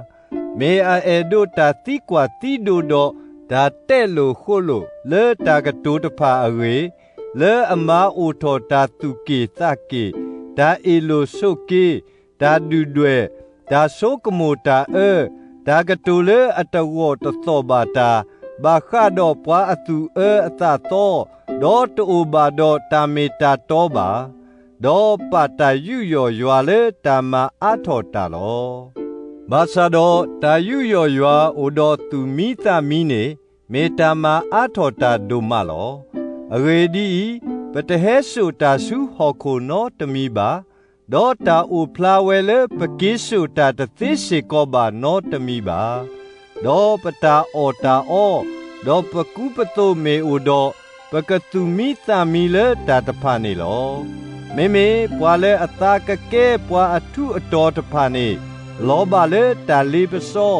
မ့ၢ်အအဲၣ်ဒိးတၢ်သံကွၢ်သံဒိးဒီးတၢ်တဲလိာ်ဃိလိာ်လၢတၢ်ကတိၤတဖၣ်အဂ့ၢ်, လၢအမၤအိၣ်ထီၣ်တၢ်သူၣ်က့ၣ်သးက့ၣ်, တၢ်အ့ၣ်လိာ်ဆိးက့, တၢ်ဒုၣ်ဒွဲၣ်, တၢ်ဆိကမိၣ်တၢ်အၢ, တၢ်ကတိၤလၢအတဂီၢ်တသီၣ်ဘၣ်တၢ်, ဘၣ်ဃးဒီးပှၤအသူၣ်အၢအသးသီ, ဒီးတအိၣ်ဘၣ်ဒီးတၢ်မ့ၢ်တၢ်တီဘၣ်. ဒီးပာ်တၢ်ယူးယီၣ်ယွၤလၢတၢ်မၤအါထီၣ်တၢ်လီၤ. ဘၣ်ဆၣ်ဒီးတၢ်ယူးယီၣ်ယွၤအိၣ်ဒီးသူၣ်မံသးမံန့ၣ်, မ့ၢ်တၢ်မၤအါထီၣ်တၢ်ဒိၣ်မးလီၤ. အဂ့ၢ်ဒ်အံၤ, ပတဟဲစိာ်တၢ်ဆူဟီၣ်ခိၣ်နီတမံၤဘၣ်, ဒီးတၢ်အိၣ်ဖျါဝဲလၢပက့ၤစိာ်တၢ်တသ့စ့ၢ်ကီးဘၣ်နီတမံၤဘၣ်. ဒီးပတၢ်အီၣ်တၢ်အီ, ဒီးပကူပသိးမ့ၢ်အိၣ်ဒီး, ပကသူၣ်မံသးမံလၢတၢ်တဖၣ်န့ၣ်လီၤ. မ့မ့ၢ်ပှၤလၢအသးကကဲပှၤအထူးအတီၤတဖၣ်န့ၣ်, လီၤဘၣ်လၢတၢ်လ့ပစီ,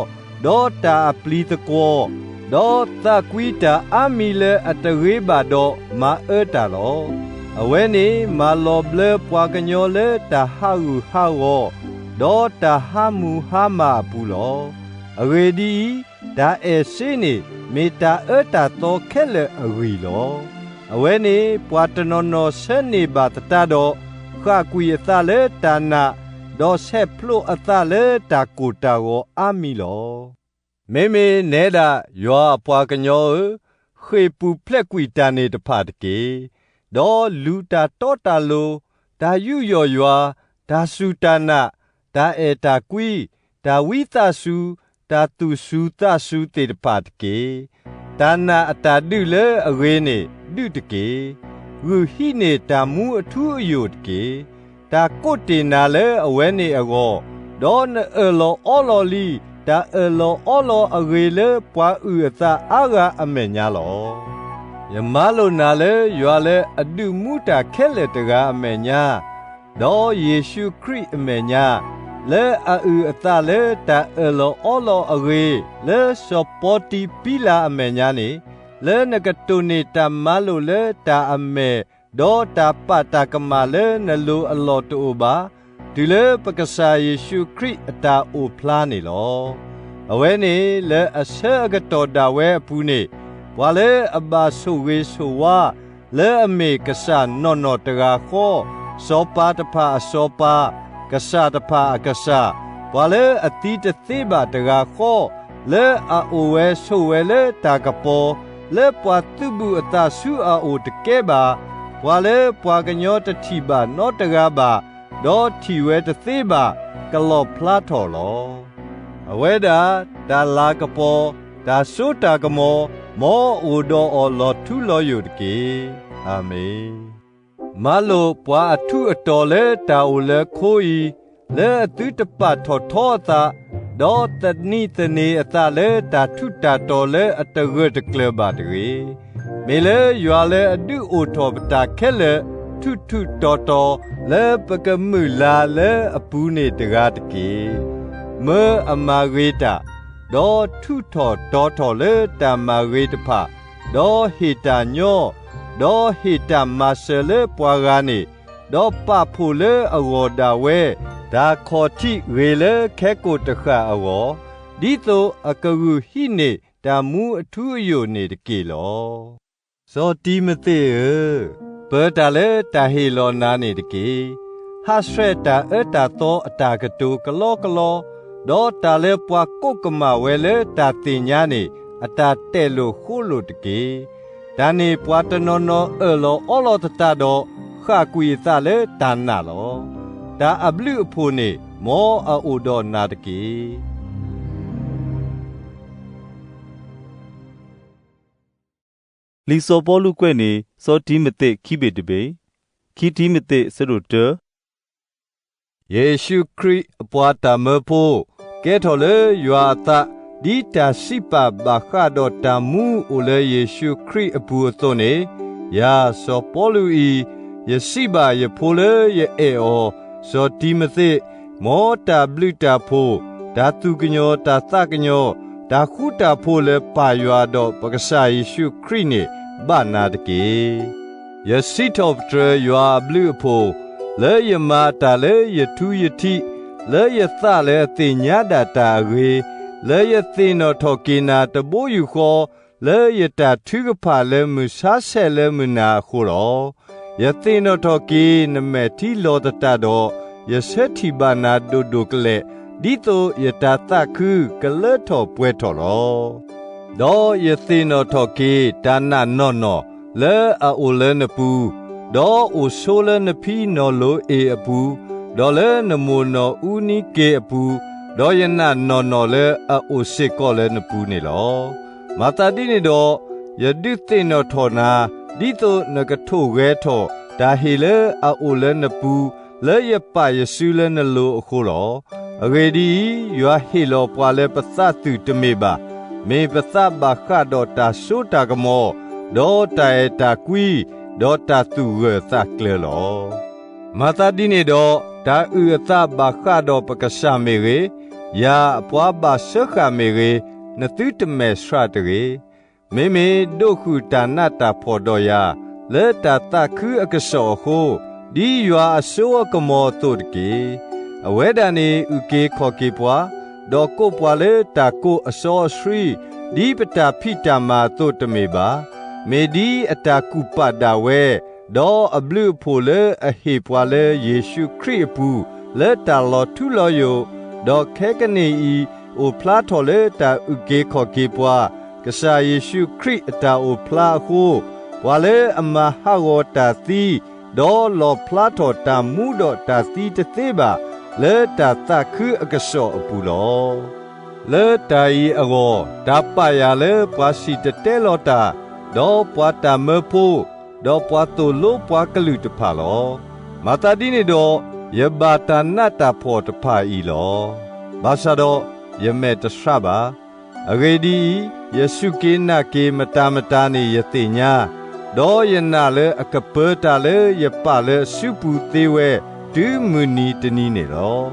ဒီးတၢ်အပျံၤသကွီၤ, ဒီးသးကွံတၢ်အါမံၤလၢအတဂ့ၤဘၣ်ဒီးမၤအၢတၢ်လီၤ. အဝဲန့ၣ်မၤလီၤဘျၢပှၤကညီလၢတၢ်ဟးဂူာ်ဟးဂီၤ, ဒီးတၢ်ဟးမူၤဟါမၢ်အပူၤလီၤ. အဂ့ၢ်ဒ်အံၤ, တၢ်အဲၣ်စ့န့ၣ်မ့ၢ်တၢ်အၢတၢ်သီခဲလၢာ်အဂံၢ်လီၤ. အဝဲန့ၣ်ပှၤတနီၤနီၤဆၢန့ၢ်ဘၣ်သတးဒီး, ဃၣ်ကွံာ်အသးလၢတၢ်နာ်, ဒီးဆဲးဖျိးအသးလၢတၢ်ကိၢ်တၢ်ဂီၤအါမံၤလီၤ. မ့မ့ၢ်နဲဒၣ်ယွၤအပှၤကညီဧၢ, ဃ့ၢ်ပူၤဖျဲးကွံာ်တၢ်န့ၣ်တဖၣ်တက့ၢ်. ဒီးလူၤတၢ်တီတၢ်လိၤ, တၢ်ယူးယီၣ်ယွၤ, တၢ်စူၢ်တၢ်နာ်, တၢ်အဲၣ်တၢ်ကွံ, တၢ်ဝံသးစူၤ, တၢ်သူၣ်စူၤသးစူၤသ့ၣ်တဖၣ်တက့ၢ်. တၢ်နာ်အတၢ်ဒုးလၢအဂ့ၤန့ၣ်ဒုးတက့ၢ်. ဂုာ်ဟံးန့ၢ်တၢ်မူအထူအယိာ်တက့ၢ်. တၢ်ကိးတ့ၢ်နၤလၢအဝဲန့ၣ်အဂီၢ်, ဒီးနအၢၣ်လီၤအီလီၤလံ တၢ်အၢၣ်လီၤအီလီၤအဂ့ၤလၢပှၤအုၣ်အသးအါဂၤအမဲာ်ညါလီၤ. ယမၤလိာ်နၤလၢယွၤလၢအဒုးမူတၢ်ခဲလၢာ်တဂၤအမဲာ်ညါ, ဒီးယ့ၣ်ၡူးခရံာ်အမဲာ်ညါ, လၢအအုၣ်အသးလၢတၢ်အၢၣ်လီၤအီလီၤအဂ့ၤ လၢစီၤပီတံပံလးအမဲာ်ညါန့ၣ်, လၢနကတိၢ်န့ၢ်တၢ်မၤလိာ်လၢတၢ်အမဲာ် ဒီးတၢ်ပာ်တၢ်ကမၣ်လၢနလိၤအလီၢ်တအိၣ်ဘၣ်, တုၤလၢပကစၢ်ယ့ၣ်ၡူးခရံာ်အတၢ်အိၣ်ဖျါန့ၣ်လီၤ. အဝဲန့ၣ်လၢအဆၢအကတီၢ်ဒၣ်ဝဲအပူၤန့ၣ်, ပှၤလၢအဘၣ်ဆိၣ်ဂ့ၤဆိၣ်ဝါ, လၢအမ့ၢ်ကစၢ်နီၢ်နီၢ်တဂၤဃီ, စီၤပၤတဖၣ်အစီၤပၤ, ကစၢ်တဖၣ်အကစၢ်, ပှၤလၢအသံတသ့ဘၣ်တဂၤဃီ, လၢအအိၣ်ဝဲဆိးဝဲလၢတၢ်ကပီၤ, လၢပှၤသုးဘူးအသးဆူအအိၣ်တကဲဘၣ်, ပှၤလၢပှၤကညီတထံၣ်ဘၣ်နီတဂၤဘၣ်, ဒီးထံၣ်ဝဲတသ့ဘၣ်, ကလီၣ်ဖျါထီၣ်လီၤ. အဝဲဒၣ်တၢ်လၤကပီၤ, တၢ်စိတၢ်ကမီၤ, မ်အအိၣ်ဒီးအီၤလီၤထူလီၤယိာ်တက့ၢ်. အၤမ့ၣ်. မၤလိာ်ပှၤအထူးအတီၤလၢတၢ်အိၣ်လၢခိအံၤ, လၢအသုတပာ်ထီၣ်ထီအသး, ဒီးသနံးသန့ၤအသးလၢတၢ်ထူးတၢ်တီၤလၢအတဂၢၢ်တကျၢၤဘၣ်တဂ့ၤ. မ့ၢ်လၢယွၤလၢအဒုးအိၣ်ထီၣ်ပတၢ်ခဲလၢာ် ထူးထူးတီၤတီၤလၢပကမုာ်လၤလၢအပူၤန့ၣ်တဂၤတက့ၢ်. မၢအမၤဂ့ၤတၢ်, ဒီးထူးထီၣ်တီၤထီၣ်လၢတၢ်မၤဂ့ၤတဖၣ်, ဒီးဟ့ၣ်တၢ်ညီ, ဒီးဟ့ၣ်တၢ်မၤစၢၤလၢပှၤဂၤန့ၣ်, ဒီးပာ်ဖှိၣ်လၢအဂီၢ်ဒၣ်ဝဲ တၢ်ခီၣ်ထံးဂ့ၤလၢခဲကိာ်တဃၣ်အဂီၢ်, ဒ်သိးအကဂုာ်ဟံးန့ၢ်တၢ်မူအထူအယိာ်န့ၣ်တက့ၢ်လီၤ. စီၤတံၤမသ့းဧၢ, ပၢၤတၢ်လၢတၢ်ဟ့ၣ်လီၤနၤန့ၣ်တက့ၢ်. ဟးဆှဲးတၢ်အၢတၢ်သီအတၢ်ကတိၤကလီကလီ, ဒီးတၢ်လၢပှၤကိးကမၣ်ဝဲလၢတၢ်သ့ၣ်ညါန့ၣ် အတၢ်တဲာ်လိာ်ဃိလိာ်တက့ၢ်. တၢ်န့ၣ်ပှၤတနီၤနီၤအၢၣ်လီၤအီလီၤသတးဒီး ဃၣ်ကွံာ်အသးလၢတၢ်နာ်လီၤ. တၢ်အဘျုးအဖှိၣ်န့ၣ် မ်အအိၣ်ဒီးနၤတက့ၢ်. လံာ်စီၤပီလူးကွဲးန့ၢ် စီၤတံၤမသ့းခံဘ့ၣ်တဘ့ၣ်, ခံတံၤမသ့း ဆၢဒိၣ်တၢ. ယ့ၣ်ၡူးခရံာ်အပှၤတၢ်မၢဖိ ကဲထီၣ်လၢယွၤအသး ဒ်တၢ်စံးပာ်ဘၣ်ဃးဒီးတၢ်မူအိၣ်လၢယ့ၣ်ၡူးခရံာ်အပူၤအသိးန့ၣ်, ယၤစီၤပီလူးအံၤ, ယစံးဘၣ်ယဖိလၢယအဲၣ်အီၤ စီၤတံၤမသ့း, မ်တၢ်ဘျုးတၢ်ဖှိၣ်, တၢ်သူၣ်ကညီၤတၢ်သးကညီၤ, တၢ်ဃူတၢ်ဖိးလၢပၢ်ယွၤဒီးပကစၢ်ယ့ၣ်ၡူးခရံာ်န့ၣ် ဘၣ်နၤတက့ၢ်. ယစံးထီၣ်ပတြၢၤယွၤအဘျုးအဖှိၣ်, လၢယမၤအတၢ်လၢယထူယထံး, လၢယသးလၢအသ့ၣ်ညါဒၣ်တၢ်အဂ့ၤ, လၢယသ့ၣ်နီၣ်ထီၣ်က့ၤနၤတဘိယူၢ်ဃီ, လၢယတၢ်ထုကဖၣ်လၢမုၢ်ဆါဆဲးလၢမုၢ်နၤအဃိလီၤ. ယသ့ၣ်နီၣ်ထီၣ်က့ၤနမဲာ်ထံလီၤသတးဒီး, ယဆၢထံၣ်ဘၣ်နၤဒိၣ်ဒိၣ်ကလဲာ်, ဒ်သိးယတၢ်သးခုကလၢထီၣ်ပှဲၤထီၣ်လီၤ. ဒီးယသ့ၣ်နီၣ်ထီၣ်က့ၤတၢ်နာ်နီၢ်နီၢ်လၢအအိၣ်လၢနပူၤ, ဒီးအိၣ်ဆိလၢနဖံနီၢ်လိၤအ့ၣ်အပူၤ, ဒီးလၢနမိၢ်နီၢ်အူနံက့ၤအပူၤ, ဒီးယနာ်နီၢ်နီၢ်လၢအအိၣ်စ့ၢ်ကီးလၢနပူၤန့ၣ်လီၤ. မၤသးဒ်န့ၣ်ဒီး, ယဒုးသ့ၣ်နီၣ်ထီၣ်နၤ, ဒ်သိးနကထိၣ်ဂဲၤထီၣ်တၢ်ဟ့ၣ်လၢအအိၣ်လၢနပူၤ, လၢယပာ်ယစုလၢနလိၤအဃိလီၤ. အဂ့ၢ်ဒ်အံၤ, ယွၤဟ့ၣ်လီၤပှၤလၢပသးသုၣ်တမ့ၢ်ဘၣ်, မ့ၢ်ပသးဘၣ်ဃးဒီးတၢ်စိတၢ်ကမီၤ, ဒီးတၢ်အဲၣ်တၢ်ကွံ, ဒီးတၢ်သူၣ်ဂၢၢ်သးကျၢၤလီၤ. မၤသးဒ်န့ၣ်ဒီး, တၢ်အုၣ်အသးဘၣ်ဃးဒီးပကစၢ်မ့ၢ်ဂ့ၤ, ယၤအပှၤဘၣ်စၢဃာ်မ့ၢ်ဂ့ၤ, နသုတမဲာ်ဆှးတဂ့ၤ. မ့မ့ၢ်ဒိးဃုာ်တၢ်နးတၢ်ဖှီၣ်ဒီးယၤ လၢတၢ်သးခုအကစီၣ်အဃိ, ဒ်ယွၤအစိအကမီၤအသိးတက့ၢ်. အဝဲဒၣ်န့ၣ်အုၣ်က့ၤခီၣ်က့ၤပှၤ, ဒီးကိးပှၤလၢတၢ်ကိးအစီအဆှံ, ဒ်ပတၢ်ဖံးတၢ်မၤအသိးတမ့ၢ်ဘၣ်, မ့ၢ်ဒ်အတၢ်ကူၣ်ပာ်ဒၣ်ဝဲ, ဒီးအဘျုးအဖှိၣ်လၢအဟ့ၣ်ပှၤလၢယ့ၣ်ၡူးခရံာ်အပူၤ လၢတၢ်လီၤထူလီၤယိာ်, ဒီးခဲကနံၣ်အံၤ အိၣ်ဖျါထီၣ်လၢတၢ်အုၣ်က့ၤခီၣ်က့ၤပှၤ, ကစၢ်ယ့ၣ်ၡူးခရံာ်အတၢ်အိၣ်ဖျါအဃိ, ပှၤလၢအမၤဟးဂီၤတၢ်သံ, ဒီးလီၣ်ဖျါထီၣ်တၢ်မူဒီးတၢ်သံတသ့ဘၣ်, လၢတၢ်သးခုအကစီၣ်အပူၤလီၤ. လၢတၢ်အံၤအဂီၢ်, တၢ်ပာ်ယၤလၢပှၤစံၣ်တဲၤတဲလီၤတၢ်, ဒီးပှၤတၢ်မၢဖိ, ဒီးပှၤသိၣ်လိပှၤကလုာ်တဖၣ်လီၤ. မၤသးဒ်န့ၣ်ဒီး, ယဘၣ်တၢ်နးတၢ်ဖှီၣ်တဖၣ်အံၤလီၤ. ဘၣ်ဆၣ်ဒီးယမဲာ်တဆှးဘၣ်. အဂ့ၢ်ဒ်အံၤ, ယစူၢ်က့ၤနာ်က့ၤမတၤမတၤန့ၣ်ယသ့ၣ်ညါ, ဒီးယနာ်လၢအကပၢၤတၢ်လၢယပာ်လၢအစုပူၤသ့ဝဲ တုၤမုၢ်နံၤတနံၤန့ၣ်လီၤ.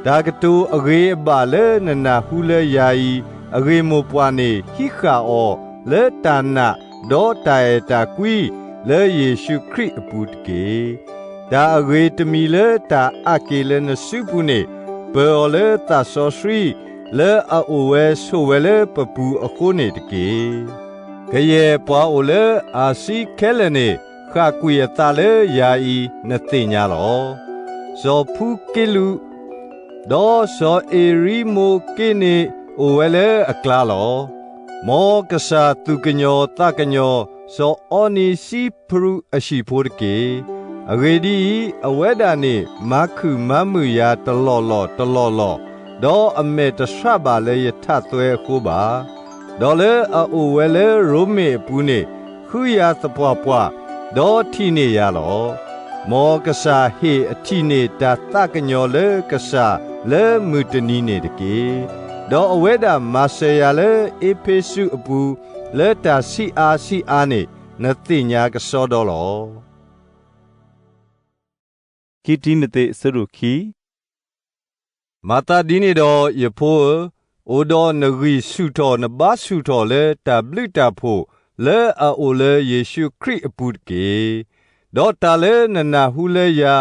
တၢ်ကတိၤအဂ့ၤအဘၣ်လၢနနၢ်ဟူလၢယၤအံၤ, အဂ့ၢ်မိၢ်ပှၢ်န့ၣ်ဟံးဃာ်အီၤလၢတၢ်နာ်, ဒီးတၢ်အဲၣ်တၢ်ကွံ, လၢယ့ၣ်ၡူးခရံာ်အပူၤတက့ၢ်. တၢ်အဂ့ၤတမံၤလၢတၢ်အးက့ၤလၢနစုပူၤန့ၣ်, ပၢၤအီၤလၢသးစီဆှံ, လၢအအိၣ်ဝဲဆိးဝဲလၢပပူၤအဃိန့ၣ်တက့ၢ်. ကယဲၢ်ပှၤအိၣ်လၢအၤစံခဲလၢာ်န့ၣ် ဃၣ်ကွံာ်အသးလၢယၤအံၤနသ့ၣ်ညါလီၤ. စီၤဖူက့လူး, ဒီးစီၤအ့ၤရံမိက့န့ၣ် အိၣ်ဝဲလၢအကျါလီၤ. မ်ကစၢ်သူၣ်ကညီၤသးကညီၤ စီၤအီနံစံဖရူးအဟံၣ်ဖိတက့ၢ်. အဂ့ၢ်ဒ်အံၤ, အဝဲဒၣ်န့ၣ်မၤခုၣ်မၤမုာ်ယၤတလီၢ်လီၢ်တလီၢ်လီၢ်, ဒီးအမဲာ်တဆှးဘၣ်လၢယထးသွဲအဃိဘၣ်. ဒီးလၢအအိၣ်ဝဲလၢရိမ့ၤအပူၤန့ၣ် ဃုယၤသပှၢ်ပှၢ်, ဒီးထံၣ်န့ၢ်ယၤလီၤ. မ်ကစၢ်ဟ့ၣ်အထံၣ်န့ၢ်တၢ်သးကညီၤလၢကစၢ်လၢမုၢ်တနံၤန့ၣ်တက့ၢ်. ဒီးအဝဲဒၣ်မၤစၢၤယၤလၢအ့းဖ့းစူးအပူၤ လၢတၢ်ဆံးအါဆံးအါန့ၣ် နသ့ၣ်ညါကစီဒီလီၤ. ခံတံၤမသ့း အဆၢဒိၣ်ခံ မၤသးဒ်န့ၣ်ဒီး ယဖိဧၢ, အိၣ်ဒီးနဂံၢ်ဆူၣ်ထီၣ်နဘါဆူၣ်ထီၣ်လၢတၢ်ဘျုးတၢ်ဖှိၣ်လၢအအိၣ်လၢယ့ၣ်ၡူးခရံာ်အပူၤတက့ၢ်. ဒီးတၢ်လၢနနၢ်ဟူလၢယၤ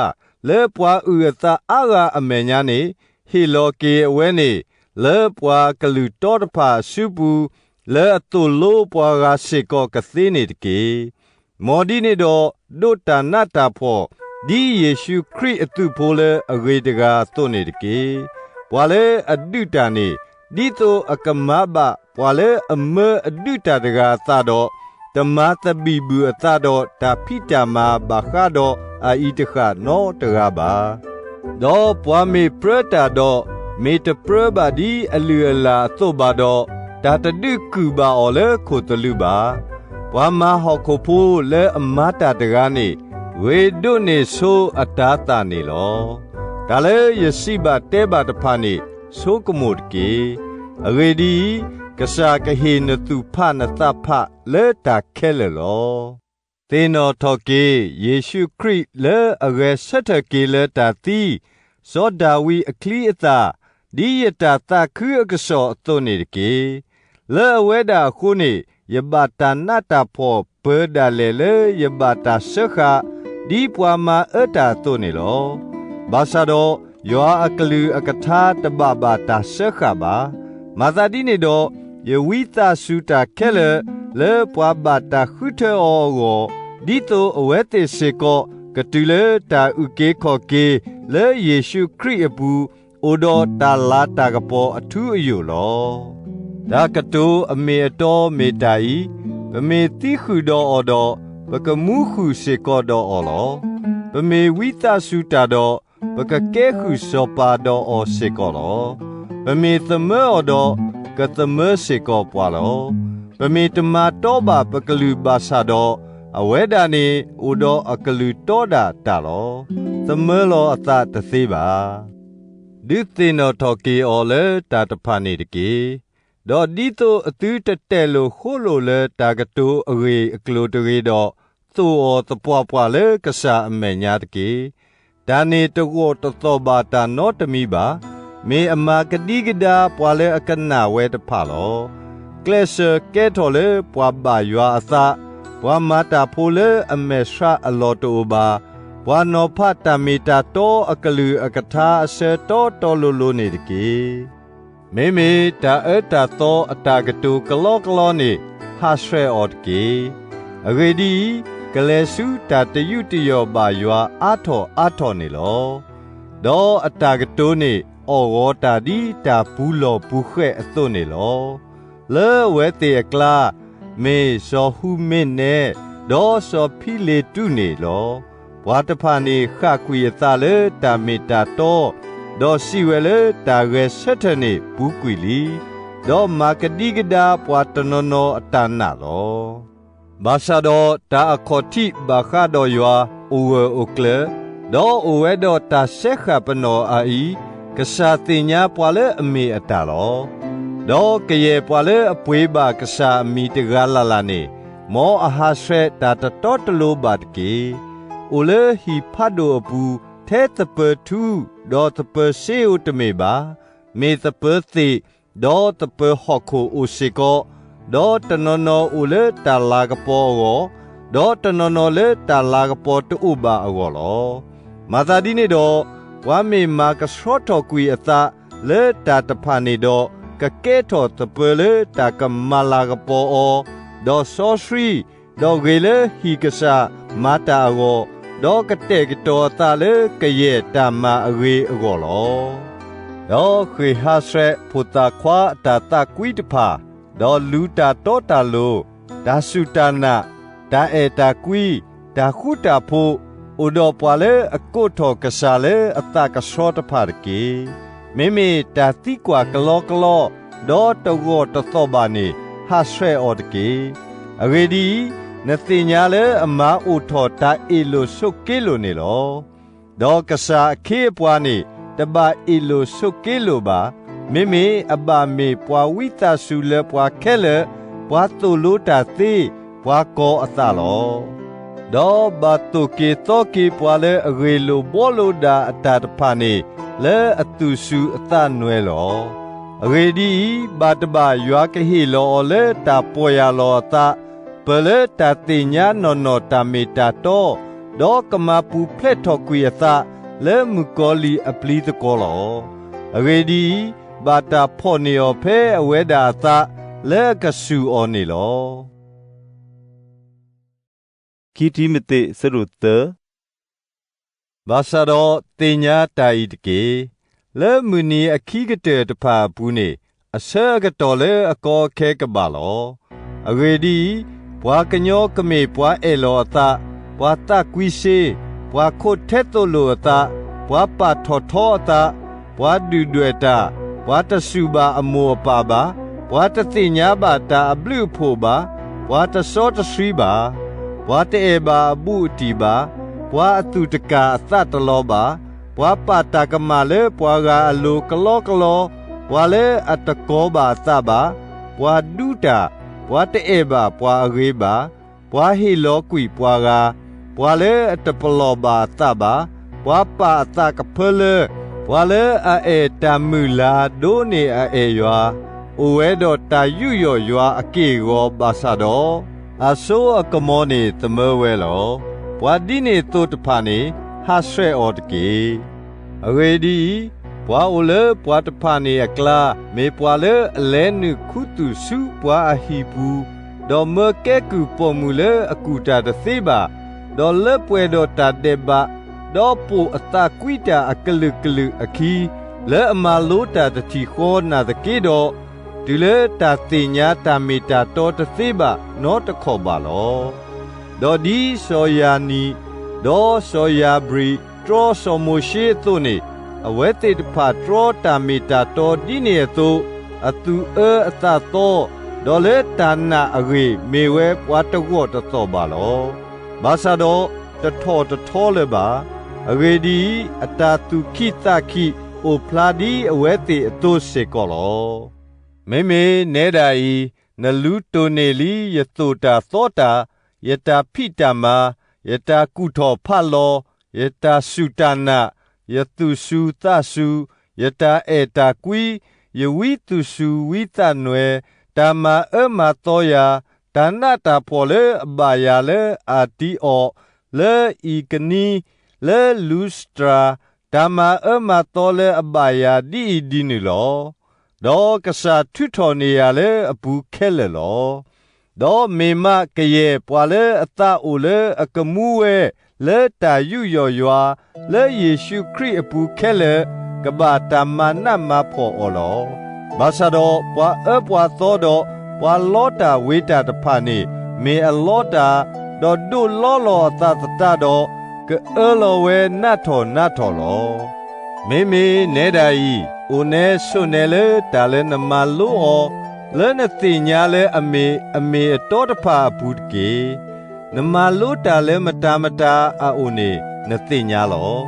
လၢပှၤအုၣ်အသးအါဂၤအမဲာ်ညါန့ၣ်, ဟ့ၣ်လီၤက့ၤအဝဲန့ၣ် လၢပှၤကလုၢ်တီတဖၣ်အစုပူၤ, လၢအသိၣ်လိပှၤဂၤစ့ၢ်ကီးကသ့န့ၣ်တက့ၢ်. မ်ဒ်န့ၣ်ဒီး ဒိးတၢ်နးတၢ်ဖှီၣ် ဒ်ယ့ၣ်ၡူးခရံာ်အသုးဖိလၢအဂ့ၤတဂၤအသိးန့ၣ်တက့ၢ်. ပှၤလၢအဒုးတၢ်န့ၣ်, ဒ်သိးအကမၤဘၣ်ပှၤလၢအမၢအဒုးတၢ်တဂၤအသးဒီး, တမၤသဘံၣ်ဘုၣ်အသးဒီးတၢ်ဖံးတၢ်မၤဘၣ်ဃးဒီးအအံၤတဃၣ်နီတဂၤဘၣ်. ဒီးပှၤမ့ၢ်ပြၢတၢ်ဒီး, မ့ၢ်တပြၢဘၣ်ဒ်အလုၢ်အလၢ်အသိးဘၣ်ဒီး, တၢ်တဒုးကုၢ်ဘၣ်အီၤလၢခိၣ်သလုးဘၣ်. ပှၤမၤဟီၣ်ခိၣ်ဖိလၢအမၤတၢ်တဂၤန့ၣ်, ဂ့ၤဒိးန့ၢ်ဆိအတၤသၣ်န့ၣ်လီၤ. တၢ်လၢယစံးဘၣ်တဲဘၣ်တဖၣ်န့ၣ် ဆိကမိၣ်တက့ၢ်. အဂ့ၢ်ဒ်အံၤ, ကစၢ်ကဟ့ၣ်နသူၣ်ဖးနသးဖးလၢတၢ်ခဲလၢာ်လီၤ. သ့ၣ်နီၣ်ထီၣ်က့ၤ ယ့ၣ်ၡူးခရံာ်လၢအဂဲၤဆၢထၢၣ်က့ၤလၢတၢ်သံ, စီၤဒၤဝံးအချံအသၣ်, ဒ်ယတၢ်သးခုအကစီၣ်အသိးန့ၣ်တက့ၢ်. လၢအဝဲဒၣ်အဃိန့ၣ် ယဘၣ်တၢ်နးတၢ်ဖှီၣ်ပၢၤဒၣ်လဲာ်လၢယဘၣ်တၢ်စၢဃာ်, ဒ်ပှၤမၤအၢတၢ်အသိးန့ၣ်လီၤ. ဘၣ်ဆၣ်ဒီး ယွၤအကလုၢ်အကထါတဘၣ်ဘၣ်တၢ်စၢဃာ်ဘၣ်. မၤသးဒ်န့ၣ်ဒီး ယဝံသးစူၤတၢ်ခဲလၢာ် လၢပှၤဘၣ်တၢ်ဃုထၢအီၤအဂီၢ်, ဒ်သိးအဝဲသ့ၣ်စ့ၢ်ကီး ကတုၤလၢတၢ်အုၣ်က့ၤခီၣ်က့ၤ လၢယ့ၣ်ၡူးခရံာ်အပူၤ အိၣ်ဒီးတၢ်လၤတၢ်ကပီၤအထူအယိာ်လီၤ. တၢ်ကတိၤအမ့ၢ်အတီမ့ၢ်တၢ်အံၤ, ပမ့ၢ်သံဃုာ်ဒီးအီၤဒီး, ပကမူဃုာ်စ့ၢ်ကီးဒီးအီၤလီၤ. ပမ့ၢ်ဝံသးစူၤတၢ်ဒီး, ပကကဲဃုာ်စီၤပၤဒီးအီၤစ့ၢ်ကီးလီၤ. ပမ့ၢ်သမၢအီၤဒီး, ကသမၢစ့ၢ်ကီးပှၤလီၤ. ပမ့ၢ်တမၤတီဘၣ်ပကလုၢ်ဘၣ်ဆၣ်ဒီး, အဝဲဒၣ်န့ၣ်အိၣ်ဒီးအကလုၢ်တီဒၣ်တၢ်လီၤ. သမၢလီၤအသးတသ့ဘၣ်. ဒုးသ့ၣ်နီၣ်ထီၣ်က့ၤအီၤလၢတၢ်တဖၣ်န့ၣ်တက့ၢ်. ဒီးဒ်သိးအသုတတဲာ်လိာ်ဃိလိာ်လၢတၢ်ကတိၤအဂ့ၢ်အကျိၤတဂ့ၤဒီး, သိၣ်အီၤသပှၢ်ပှၢ်လၢကစၢ်အမဲာ်ညါတက့ၢ်. တၢ်န့ၣ်တဂီၢ်တသီၣ်ဘၣ်တၢ်နီတမံၤဘၣ်. မ့ၢ်အမၤကဒံကဒါပှၤလၢအကနၣ်ဝဲတဖၣ်လီၤ. ကျဲးစၢးကဲထီၣ်လၢပှၤဘၣ်ယွၤအသး, ပှၤမၤတၢ်ဖိလၢအမဲာ်ဆှးအလီၢ်တအိၣ်ဘၣ်, ပှၤနီၤဖးတၢ်မ့ၢ်တၢ်တီအကလုၢ်အကထါအဆၢတီတီလိၤလိၤန့ၣ်တက့ၢ်. မ့မ့ၢ်တၢ်အၢတၢ်သီအတၢ်ကတိၤကလီကလီန့ၣ် ဟးဆှဲးအီၤတက့ၢ်. အဂ့ၢ်ဒ်အံၤ, ကလဲၤဆူတၢ်တယူးတယီၣ်ဘၣ်ယွၤအါထီၣ်အါထီၣ်န့ၣ်လီၤ. ဒီးအတၢ်ကတိၤန့ၣ် အီၣ်ဂီၤတၢ်ဒ်တၢ်ပူၤလီၢ်ပူၤဃဲးအသိးန့ၣ်လီၤ. လၢအဝဲသ့ၣ်အကျါ, မ့ၢ်စီၤဟူမ့နဲ ဒီးစီၤဖံလ့းတူးန့ၣ်လီၤ. ပှၤတဖၣ်န့ၣ်ဃၣ်ကွံာ်အသးလၢတၢ်မ့ၢ်တၢ်တီ, ဒီးစံးဝဲလၢတၢ်ဂဲၤဆၢထၢၣ်န့ၣ်ပူၤကွံာ်လံ, ဒီးမၤကဒံကဒါပှၤတနီၤနီၤအတၢ်နာ်လီၤ. ဘၣ်ဆၣ်ဒီးတၢ်အခီၣ်ထံးဘၣ်ဃးဒီးယွၤအိၣ်ဂၢၢ်အိၣ်ကျၢၤ, ဒီးအိၣ်ဝဲဒီးတၢ်စဲဃာ်ပနီၣ်အအံၤ, ကစၢ်သ့ၣ်ညါပှၤလၢအမ့ၢ်အတၢ်လီၤ. ဒီးကယဲၢ်ပှၤလၢအပှ့ၤဘၣ်ကစၢ်အမံၤတဂၤလၢ်လၢ်န့ၣ်, မ်အဟးဆှဲးတၢ်တတီတလိၤဘၣ်တက့ၢ်. အိၣ်လၢဟံၣ်ဖးဒိၣ်အပူၤ ထဲသပၢၤထူ, ဒီးသပၢၤစ့ဧိၤတမ့ၢ်ဘၣ်, မ့ၢ်သပၢၤသ့ၣ်, ဒီးသပၢၤဟီၣ်ခိၣ်အိၣ်စ့ၢ်ကီး, ဒီးတနီၤနီၤအိၣ်လၢတၢ်လၤကပီၤအဂီၢ်, ဒီးတနီၤနီၤလၢတၢ်လၤကပီၤတအိၣ်ဘၣ်အဂီၢ်လီၤ. မၤသးဒ်န့ၣ်ဒီး, ပှၤမ့ၢ်မၤကဆှီထီၣ်ကွံာ်အသးလၢတၢ်တဖၣ်န့ၣ်ဒီး, ကကဲထီၣ်သပၢၤလၢတၢ်ကမၤလၤကပီၤအီၤ, ဒီးစီဆှံ, ဒီးဂ့ၤလၢဟံၣ်ကစၢ်မၤတၢ်အဂီၢ်, ဒီးကတဲာ်ကတီၤအသးလၢကယဲၢ်တၢ်မၤအဂ့ၤအဂီၢ်လီၤ. ဒီးဃ့ၢ်ဟးဆှဲးဖိသၣ်ခွါအတၢ်သးကွံတဖၣ်, ဒီးလူၤတၢ်တီတၢ်လိၤ, တၢ်စူၢ်တၢ်နာ်, တၢ်အဲၣ်တၢ်ကွံ, တၢ်ဃူတၢ်ဖိး, အိၣ်ဒီးပှၤလၢအကိးထီၣ်ကစၢ်လၢအသးကဆှီတဖၣ်တက့ၢ်. မ့မ့ၢ်တၢ်သံကွၢ်ကလီကလီ, ဒီးတဂီၢ်တသီၣ်ဘၣ်န့ၣ်, ဟးဆှဲးအီၤတက့ၢ်. အဂ့ၢ်ဒ်အံၤ, နသ့ၣ်ညါလၢအမၤအိၣ်ထီၣ်တၢ်အ့ၣ်လိာ်ဆိးက့လိာ်န့ၣ်လီၤ. ဒီးကစၢ်အခ့အပှၤန့ၣ် တဘၣ်အ့ၣ်လိာ်ဆိးက့လိာ်ဘၣ်. မ့မ့ၢ်အဘၣ်မ့ၢ်ပှၤဝံသးစူၤလၢပှၤခဲလၢာ်, ပှၤသိၣ်လိတၢ်သ့, ပှၤကီၤအသးလီၤ. ဒီးဘၣ်သိၣ်က့ၤသီက့ၤပှၤလၢအဂ့ၢ်လိာ်ဘှီလိာ်ဒၣ်အတၢ်တဖၣ်န့ၣ် လၢအသူၣ်စူၤအသးနွဲလီၤ. အဂ့ၢ်ဒ်အံၤ, ဘၣ်တဘၣ်ယွၤကဟ့ၣ်လီၤအီၤလၢတၢ်ပီၢ်ယၢ်လီၤအသး, ပၢၢ်လၢတၢ်သ့ၣ်ညါနီၢ်နီၢ်တၢ်မ့ၢ်တၢ်တီ, ဒီးကမၤပူၤဖျဲးထီၣ်ကွံာ်အသး, လၢမုၣ်ကီၤလံၢ်အပျံၤသကွီၤလီၤ. အဂ့ၢ်ဒ်အံၤ, ဘၣ်တၢ်ဖီၣ်န့ၢ်အီၤဖဲအဝဲဒၣ်အသး, လၢအကစူၢ်အီၤန့ၣ်လီၤ. ခံတံၤမသ့း ဆၢဒိၣ်သၢ. ဘၣ်ဆၣ်ဒီးသ့ၣ်ညါတၢ်အံၤတက့ၢ်, လၢမုၢ်နံၤအခံကတၢၢ်တဖၣ်အပူၤန့ၣ်, အဆၢအကတီၢ်လၢအကီအခဲကဘၣ်လီၤ. အဂ့ၢ်ဒ်အံၤ, ပှၤကညီကမ့ၢ်ပှၤအဲၣ်လီၤအသး, ပှၤသးကွံစ့, ပှၤခိးထဲသိးလိာ်အသး, ပှၤပာ်ထီၣ်ထီအသး, ပှၤဒုၣ်ဒွဲၣ်တၢ်, ပှၤတစူၢ်ဘၣ်အမိၢ်အပၢ်ဘၣ်, ပှၤတသ့ၣ်ညါဘၣ်တၢ်အဘျုးအဖှိၣ်ဘၣ်, ပှၤတစီတဆှံဘၣ်, ပှၤတအဲၣ်ဘၣ်အဘူးအတံၢ်ဘၣ်, ပှၤအသူၣ်တကၢ်အသးတလီၤဘၣ်, ပှၤပာ်တၢ်ကမၣ်လၢပှၤဂၤအလိၤကလီကလီ, ပှၤလၢအတကီဘၣ်အသးဘၣ်, ပှၤဒူတၢ်, ပှၤတအဲၣ်ဘၣ်ပှၤအဂ့ၤဘၣ်, ပှၤဟ့ၣ်လီၤကွံာ်ပှၤဂၤ, ပှၤလၢအတပလီၢ်ဘၣ်အသးဘၣ်, ပှၤပာ်အသးကဖၢလၢ, ပှၤလၢအအဲၣ်တၢ်မုၢ်လၤဒိးန့ၢ်အအဲၣ်ယွၤ, အိၣ်ဝဲဒီးတၢ်ယူးယီၣ်ယွၤအက့ၢ်အဂီၤဘၣ်ဆၣ်ဒီး, အစိအကမီၤန့ၣ်သမၢဝဲလီၤ. ပှၤဒ်န့ၣ်အသိးတဖၣ်န့ၣ်, ဟးဆှဲးအီၤတက့ၢ်. အဂ့ၢ်ဒ်အံၤ, ပှၤအိၣ်လၢပှၤတဖၣ်န့ၣ်အကျါ မ့ၢ်ပှၤလၢအလဲၤနုာ်ခူသူၣ်ဆူပှၤအဟံၣ်ပူၤ, ဒီးမၢကဲကုၢ်ပိာ်မုၣ်လၢအကူၣ်တၢ်တသ့ဘၣ်, ဒီးလၢပှဲၤဒီးတၢ်ဒဲးဘး, ဒီးပိာ်အသးကွံတၢ်အကလုာ်ကလုာ်အခံ, လၢအမၤလိတၢ်တထံၣ်ဃီနၢ်သက့ဒီး, တုၤလၢတၢ်သ့ၣ်ညါတၢ်မ့ၢ်တၢ်တီတသ့ဘၣ်နီတခီၣ်ဘၣ်လီၤ. ဒီးဒ်စီၤယၤနံၣ်, ဒီးစီၤယၤဘြံၣ် တြီစီၤမိၤၡ့အသိးန့ၣ်, အဝဲသ့ၣ်တဖၣ်တြီတၢ်မ့ၢ်တၢ်တီဒ်န့ၣ်အသိး, အသူၣ်အၢအသးသီ, ဒီးလၢတၢ်နာ်အဂ့ၢ်မ့ၢ်ဝဲပှၤတဂီၢ်တသီၣ်ဘၣ်လီၤ. ဘၣ်ဆၣ်ဒီးတထီၣ်တထီလၢၤဘၣ်. အဂ့ၢ်ဒ်အံၤ, အတၢ်သူၣ်ခံးသးခံးအိၣ်ဖျါဒ်အဝဲသ့ၣ်အသိးစ့ၢ်ကီးလီၤ. မ့မ့ၢ်နဲဒၣ်အံၤ, နလူၤတိၢ်န့ၢ်လံယသိၣ်တၢ်သီတၢ်, ယတၢ်ဖံးတၢ်မၤ, ယတၢ်ကူၣ်ထီၣ်ဖးလီၤ, ယတၢ်စူၢ်တၢ်နာ်, ယသူၣ်စူၤသးစူၤ, ယတၢ်အဲၣ်တၢ်ကွံ, ယဝံသူၣ်စူၤဝံသးနွဲၣ်, တၢ်မၤအၢမၤသီယၤ, တၢ်နးတၢ်ဖှီၣ်လၢအဘၣ်ယၤလၢအၤတံအီး, လၢအံၤကနံ, လၢလူစတြၤ, တၢ်မၤအၢမၤသီလၢအဘၣ်ယၤဒ်အံၤဒ်နုၤလီၤ. ဒီးကစၢ်ထုးထီၣ်န့ၢ်ယၤလၢအပူၤခဲလၢာ်လီၤ. ဒီးမ့ၢ်မးကယဲၢ်ပှၤလၢအသးအိၣ်လၢအကမူဝဲ လၢတၢ်ယူးယီၣ်ယွၤ လၢယ့ၣ်ၡူးခရံာ်အပူၤခဲလၢာ် ကဘၣ်တၢ်မၤနးမၤဖှီၣ်အီၤလီၤ. ဘၣ်ဆၣ်ဒီးပှၤအၢပှၤသီဒီး ပှၤလီတၢ်ဝ့ၤတၢ်တဖၣ်န့ၣ် မ့ၢ်အလီတၢ်, ဒီးဒိးလီလီၤအသးသတးဒီး ကအၢလီၤဝဲနးထီၣ်နးထီၣ်လီၤ. မ့မ့ၢ်နဲဒၣ်အံၤ, အိၣ်နဲဆိးနဲလၢတၢ်လၢနမၤလိအီၤ, လၢနသ့ၣ်ညါလၢအမ့ၢ်အမ့ၢ်အတီတဖၣ်အပူၤတက့ၢ်. နမၤလိတၢ်လၢမတၤမတၤအအိၣ်န့ၣ် နသ့ၣ်ညါလီၤ.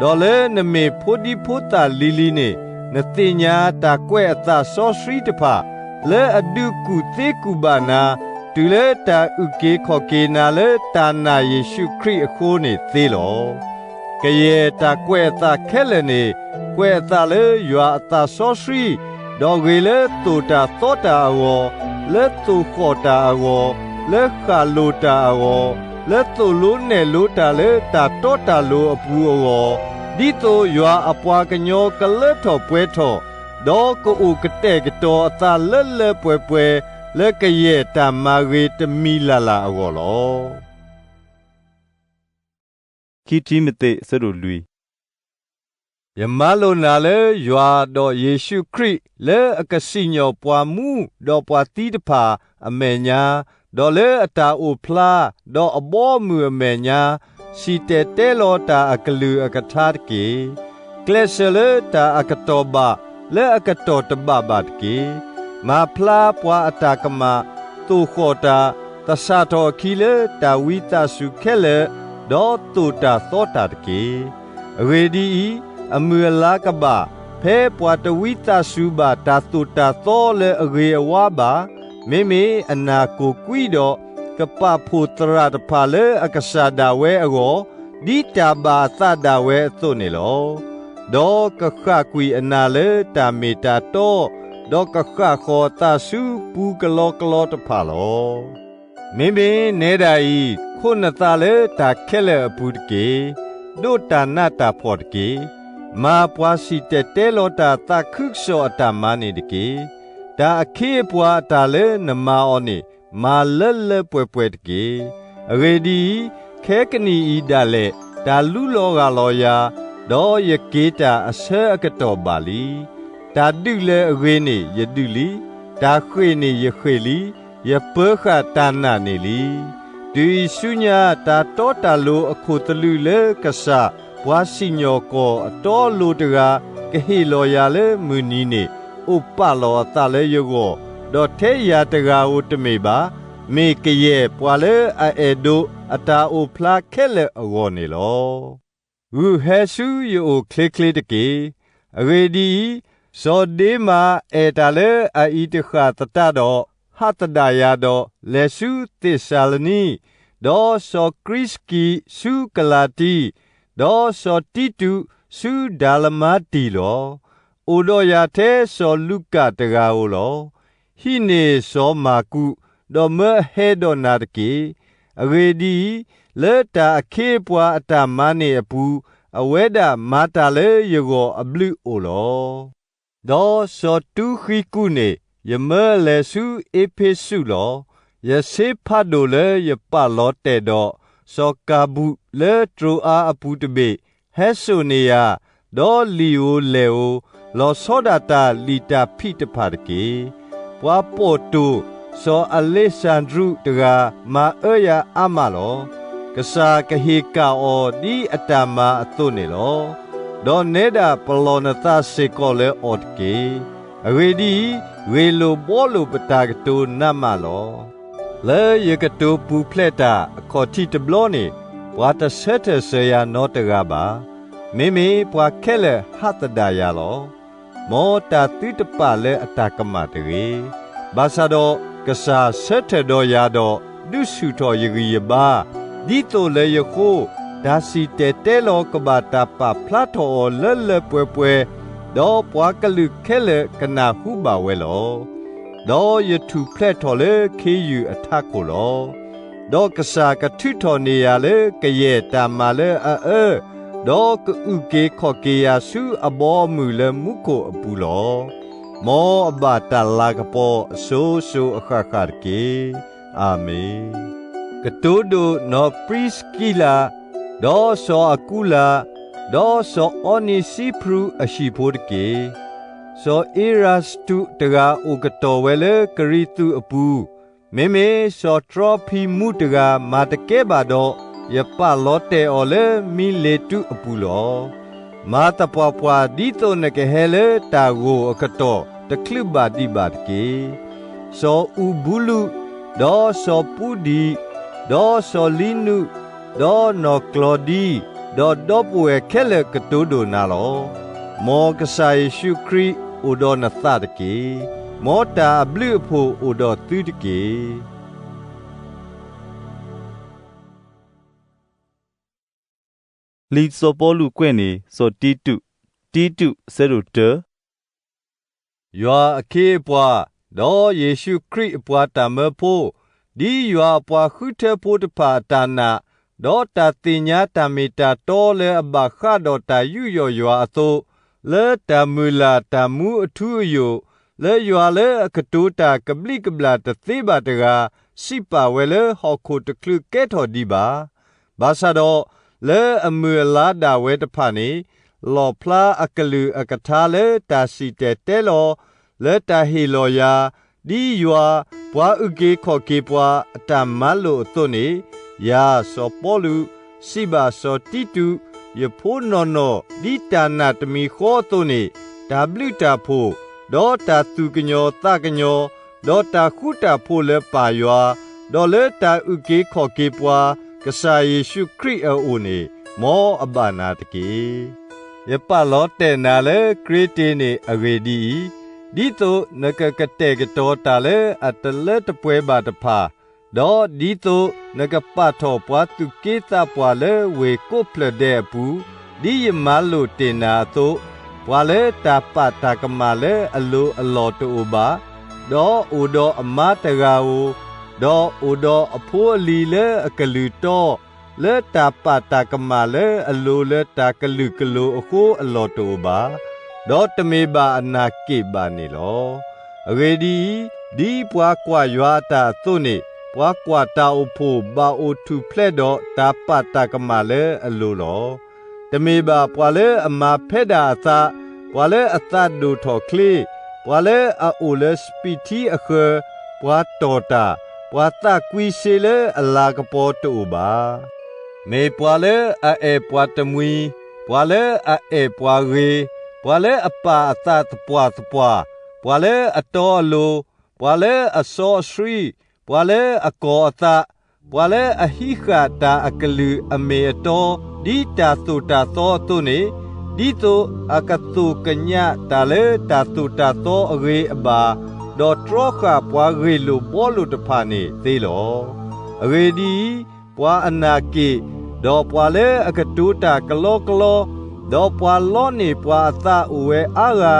ဒီးလၢနမ့ၢ်ဖိဒံဖိသၣ်လံၤလံၤန့ၣ် နသ့ၣ်ညါတၢ်ကွဲးအသးစီဆှံတဖၣ် လၢအဒုးကူၣ်သ့ကူၣ်ဘၣ်နၤ တုၤလၢတၢ်အုၣ်က့ၤခီၣ်က့ၤနၤလၢတၢ်နာ်ယ့ၣ်ၡူးခရံာ်အဃိန့ၣ်သ့လီၤ. ကယဲၢ်တၢ်ကွဲးအသးခဲလၢာ်န့ၣ် ကွဲးအသးလၢယွၤအသးစီဆှံ, ဒီးဂ့ၤလၢသိၣ်တၢ်သီတၢ်အဂီၢ်, လၢသိၣ်ဃီၣ်တၢ်အဂီၢ်, လၢဃၣ်လိၤတၢ်အဂီၢ်, လၢသိၣ်လိနဲၣ်လိတၢ်လၢတၢ်တီတၢ်လိၤအပူၤအဂီၢ်, ဒ်သိးယွၤအပှၤကညီကလၢထီၣ်ပှဲၤထီၣ်, ဒီးကအိၣ်ကတဲာ်ကတီၤအသးလၢလၢပှဲၤပှဲၤ လၢကယဲၢ်တၢ်မၤဂ့ၤတမံၤလၢ်လၢ်အဂီၢ်လီၤ. ခံတံၤမသ့း အဆၢဒိၣ်လွံၢ်. ယမၤလိာ်နၤလၢယွၤဒီးယ့ၣ်ၡူးခရံာ် လၢအကစံၣ်ညီၣ်ပှၤမူဒီးပှၤသံတဖၣ်အမဲာ်ညါ, ဒီးလၢအတၢ်အိၣ်ဖျါ, ဒီးအဘီအမုၢ်အမဲာ်ညါ, စံၣ်တဲၤတဲလီၤတၢ်အကလုၢ်အကထါတက့ၢ်. ကျဲးစၢးလၢတၢ်အကတီၢ်ဘၣ် လၢအကတီၢ်တဘၣ်ဘၣ်တက့ၢ်. မၤဖျါပှၤအတၢ်ကမၣ်, သိၣ်ဃီၣ်တၢ်, သဆၣ်ထီၣ်အခံလၢတၢ်ဝံသးစူၤခဲလၢာ်, ဒီးသိၣ်တၢ်သီတၢ်တက့ၢ်. အဂ့ၢ်ဒ်အံၤ, အမုၢ်အလါကဘၣ်, ဖဲပှၤတဝံသးစူၤဘၣ်တၢ်သိၣ်တၢ်သီလၢအဂ့ၤအဝါဘၣ်, မ့မ့ၢ်အနၢ်ကိၢ်ကွံဒီး, ကပာ်ဖှိၣ်သရၣ်တဖၣ်လၢအကစၢ်ဒၣ်ဝဲအဂီၢ်, ဒ်တၢ်ဘၣ်အသးဒၣ်ဝဲအသိးန့ၣ်လီၤ. ဒီးကဃၣ်ကွံာ်အနၢ်လၢတၢ်မ့ၢ်တၢ်တီ, ဒီးကဃၣ်ဃီၤအသးဆူပူကလီကလီတဖၣ်လီၤ. မ့မ့ၢ်နဲဒၣ်အံၤ, ခိးနသးလၢတၢ်ခဲလၢာ်အပူၤတက့ၢ်. ဒိးတၢ်နးတၢ်ဖှီၣ်တက့ၢ်. မၤပှၤစံၣ်တဲၤတဲလီၤတၢ်သးခုကစီၣ်အတၢ်မၤန့ၣ်တက့ၢ်. တၢ်အခ့အပှၤအတၢ်လၢနမၤအီၤန့ၣ်, မၤလၢလၢပှဲၤပှဲၤတက့ၢ်. အဂ့ၢ်ဒ်အံၤ, ခဲကနံၣ်အံၤဒၣ်လဲာ်, တၢ်လူလီၤဂၢ်လီၤယၤ, ဒီးယက့ၤတၢ်အဆၢအကတီၢ်ဘၣ်လံ. တၢ်ဒုးလၢအဂ့ၤန့ၣ်ယဒုးလံ, တၢ်ဃ့ၢ်န့ၣ်ယဃ့ၢ်လံ, ယပၢၤဃာ်တၢ်နာ်န့ၣ်လံ. တုၤအံၤဆူညါတၢ်တီတၢ်လိၤအခိၣ်သလုးလၢကစၢ်, ပှၤစံၣ်ညီၣ်ကွီၢ်အတီအလိၤတဂၤ, ကဟ့ၣ်လီၤယၤလၢမုၢ်နံၤန့ၣ်, အိၣ်ပာ်လီၤအသးလၢယဂီၢ်, ဒီးထဲယၤတဂၤဧိၤတမ့ၢ်ဘၣ်, မ့ၢ်ကယဲၢ်ပှၤလၢအအဲၣ်ဒိးအတၢ်အိၣ်ဖျါခဲလၢာ်အဂီၢ်န့ၣ်လီၤ. ဂုာ်ဟဲဆူယအိၣ်ချ့ချ့တက့ၢ်. အဂ့ၢ်ဒ်အံၤ, စီၤဒ့မၤအဲၣ်တၢ်လၢအအံၤတဃၣ်သတးဒီး, ဟးသဒၣ်ယၤဒီးလဲၤဆူသ့းစၤလနံ, ဒီးစီၤကရံစကံဆူကလၤတံ, ဒီးစီၤတံတူးဆူဒၤလမါတံလီၤ. အိၣ်ဒီးယၤထဲစီၤလူၤကၣ်တဂၤဧိၤလီၤ. ဟံးန့ၢ်စီၤမၢ်ကူး, ဒီးမၢအဟဲဒီးနၤတက့ၢ်. အဂ့ၢ်ဒ်အံၤ, လၢတၢ်အခ့အပှၤအတၢ်မၤန့ၢ်အပူၤ, အဝဲဒၣ်မၤတၢ်လၢယဂီၢ်အဘျုးအိၣ်လီၤ. ဒီးစီၤတူဃံကူးန့ၣ်, ယမၢအလဲၤဆူအ့းဖ့းစူးလီၤ. ယဆ့ဖးဒိၣ်လၢယပာ်လီၤတဲာ်ဒီးစီၤကၤဘူးလၢတြိၤအါအပူၤတဘ့ၣ်, ဟဲစိာ်န့ၢ်ယၤ, ဒီးလံာ်ဧိၤလဲၢ်ဧိၤ, လီၤဆီဒၣ်တၢ်လံာ်တၢ်ဖံးတဖၣ်တက့ၢ်. ပှၤပိာ်တိာ်စီၤအလ့းစၤဒြူးတဂၤမၤအၢယၤအါမးလီၤ. ကစၢ်ကဟ့ၣ်ကၣ်အီၤဒ်အတၢ်မၤအသိးန့ၣ်လီၤ. ဒီးနဲဒၣ်ပလီၢ်နသးစ့ၢ်ကီးလၢအီၤတက့ၢ်. အဂ့ၢ်ဒ်အံၤ, ဂ့ၢ်လိာ်ဘှီလိာ်ပတၢ်ကတိၤနးမးလီၤ. လၢယကတိၤပူၤဖျဲးတၢ်အခီၣ်ထံးတဘျီန့ၣ်, ပှၤတဆၢထၢၣ်စၢၤယၤနီတဂၤဘၣ်. မ့မ့ၢ်ပှၤခဲလၢာ်ဟးသဒၣ်ယၤလီၤ. မ်တၢ်သုတပာ်လၢအတၢ်ကမၣ်တဂ့ၤ. ဘၣ်ဆၣ်ဒီးကစၢ်ဆၢထၢၣ်ဒီးယၤဒီးဒုးဆူၣ်ထီၣ်ယဂံၢ်ယဘါ, ဒ်သိးလၢယဃိ, တၢ်စံၣ်တဲၤတဲလီၤကဘၣ်တၢ်ပာ်ဖျါထီၣ်အီၤလၢလၢပှဲၤပှဲၤ, ဒီးပှၤကလုာ်ခဲလၢာ်ကနၢ်ဟူဘၣ်ဝဲလီၤ. ဒီးယထူၣ်ဖျဲးထီၣ်လၢခ့ယုၢ်အထးခိၣ်လီၤ. ဒီးကစၢ်ကထုးထီၣ်န့ၢ်ယၤလၢကယဲၢ်တၢ်မၤလၢအ အၢ, ဒီးကအုၣ်က့ၤခီၣ်က့ၤယၤဆူအဘီအမုၢ်လၢမူခိၣ်အပူၤလီၤ. မ်အဘၣ်တၢ်လၤကပီၤအစိၤစိၤအဃၣ်ဃၣ်တက့ၢ်. အၤမ့ၣ်. ကတိၤဒိၣ်နီၢ်ပြံးစကံလး, ဒီးစီၤအကူလး, ဒီးစီၤအီနံၤစံဖရူးအဟံၣ်ဖိတက့ၢ်. စီၤအ့ရၤစတူးတဂၤအိၣ်ကတီၢ်ဝဲလၢကရံၣ်သူးအပူၤ, မ့မ့ၢ်စီၤတြီဖံမူးတဂၤမၤတကဲဘၣ်ဒီး, ယပာ်လီၤတဲာ်အီၤလၢမံၤလ့ၤတူးအပူၤလီၤ. မၤသပှၢ်ပှၢ်ဒ်သိးနကဟဲလၢတၢ်ဂိၢ်အကတီၢ်တချုးဘၣ်ဒံးဘၣ်တက့ၢ်. စီၤအူဘူလူး, ဒီးစီၤပူဒံး, ဒီးစီၤလံနူး, ဒီးနီၢ်ကျီၤဒံ, ဒီးဒီပုၢ်ဝဲၢ်ခဲလၢာ်ကတိၤဒိၣ်နၤလီၤ. မ်ကစၢ်ယ့ၣ်ၡူးခရံာ်အိၣ်ဒီးနသးတက့ၢ်. မ်တၢ်အဘျုးအဖှိၣ်အိၣ်ဒီးသုတက့ၢ်. လံာ်စီၤပီလူးကွဲးန့ၢ်စီၤတံတူး, တံတူး ဆၢဒိၣ်တၢ. ယွၤအခ့အပှၤ, ဒီးယ့ၣ်ၡူးခရံာ်အပှၤတၢ်မၢဖိ, ဒ်ယွၤအပှၤဃုထၢဖိတဖၣ်အတၢ်နာ်, ဒီးတၢ်သ့ၣ်ညါတၢ်မ့ၢ်တၢ်တီလၢအဘၣ်ဃးဒီးတၢ်ယူးယီၣ်ယွၤအသိး, လၢတၢ်မုၢ်လၢ်တၢ်မူအထူအယိာ်, လၢယွၤလၢအကတိၤတၢ်ကဘျံးကဘျၣ်တသ့ဘၣ်တဂၤ, စံးပာ်ဝဲလၢဟီၣ်ခိၣ်တချုးကဲထီၣ်ဒံးဘၣ်. ဘၣ်ဆၣ်ဒီး, လၢအမုၢ်အလါဒၣ်ဝဲတဖၣ်န့ၣ်, လီၣ်ဖျါအကလုၢ်အကထါလၢတၢ်စံၣ်တဲၤတဲလီၤ, လၢတၢ်ဟ့ၣ်လီၤယၤ, ဒ်ယွၤ ပှၤအုၣ်က့ၤခီၣ်က့ၤပှၤ အတၢ်မၤလိာ်အသိးန့ၣ်, ယၤစီၤပီလူး စံးဘၣ်စီၤတံတူး, ယဖိနီၢ်နီၢ် ဒ်တၢ်နာ်တမံၤဃီအသိးန့ၣ်, တၢ်ဘျုးတၢ်ဖှိၣ်, ဒီးတၢ်သူၣ်ကညီၤသးကညီၤ, ဒီးတၢ်ဃူတၢ်ဖိးလၢပၢ်ယွၤ, ဒီးလၢတၢ်အုၣ်က့ၤခီၣ်က့ၤပှၤ ကစၢ်ယ့ၣ်ၡူးခရံာ်အအိၣ်န့ၣ်, မ်အဘၣ်နၤတက့ၢ်. ယပာ်လီၤတဲာ်နၤလၢ ကရ့တ့ၤန့ၣ် အဂ့ၢ်ဒ်အံၤ, ဒ်သိးနကကတဲာ်ကတီၤတၢ်လၢအတလၢတပှဲၤဘၣ်တဖၣ်, ဒီးဒ်သိးနကပာ်ထီၣ်ပှၤသူၣ်က့သးပှၢ်လၢဝ့ၢ်ကိးဖျၢၣ်ဒဲးအပူၤ, ဒ်ယမၤလိာ်တ့ၢ်နၤအသိး, ပှၤလၢတၢ်ပာ်တၢ်ကမၣ်လၢအလိၤအလီၢ်တအိၣ်ဘၣ်, ဒီးအိၣ်ဒီးအမါတဂၤဧိၤ, ဒီးအိၣ်ဒီးအဖိအလံၤလၢအကလုၢ်တီ, လၢတၢ်ပာ်တၢ်ကမၣ်လၢအလိၤလၢတၢ်ကလုာ်ကလိၤအဃိအလီၢ်တအိၣ်ဘၣ်, ဒီးတမ့ၢ်ဘၣ်အနၢ်က့ၣ်ဘၣ်န့ၣ်လီၤ. အဂ့ၢ်ဒ်အံၤ, ဒ်ပှၤကွၢ်ယွၤအတၢ်အသိးန့ၣ်, ပှၤကွၢ်တၢ်အိၣ်ဖှိၣ်ဘၣ်အိၣ်ထူၣ်ဖျဲးဒီးတၢ်ပာ်တၢ်ကမၣ်လၢအလိၤလီၤ. တမ့ၢ်ဘၣ်ပှၤလၢအမၤဖဲဒၣ်အသး, ပှၤလၢအသးဒိၣ်ထီၣ်ချ့, ပှၤလၢအအိၣ်လၢစပံးထံအဃၢၤ, ပှၤတီၢ်တၢ်, ပှၤသးကွံစ့လၢအလၤကပီၤတအိၣ်ဘၣ်. မ့ၢ်ပှၤလၢအအဲၣ်ပှၤတမှံၤ, ပှၤလၢအအဲၣ်ပှၤဂ့ၤ, ပှၤလၢအပာ်အသးသပှၢ်သပှၢ်, ပှၤလၢအတီအလိၤ, ပှၤလၢအစီအဆှံ, ပှၤလၢအကီၤအသး, ပှၤလၢအဟံးဃာ်တၢ်အကလုာ်အမ့ၢ်အတီ ဒ်တၢ်သိၣ်တၢ်သီအသိးန့ၣ်, ဒ်သိးအကသိၣ်ကညးတၢ်လၢတၢ်သိၣ်တၢ်သီအဂ့ၤအဘၣ်, ဒီးတြီဃာ်ပှၤဂ့ၢ်လိာ်ဘှီလိာ်တဖၣ်န့ၣ်သ့လီၤ. အဂ့ၢ်ဒ်အံၤ, ပှၤအနၢ်က့ၣ်, ဒီးပှၤလၢအကတိၤတၢ်ကလီကလီ, ဒီးပှၤလီန့ၢ်ပှၤအသးအိၣ်ဝဲအါဂၤ,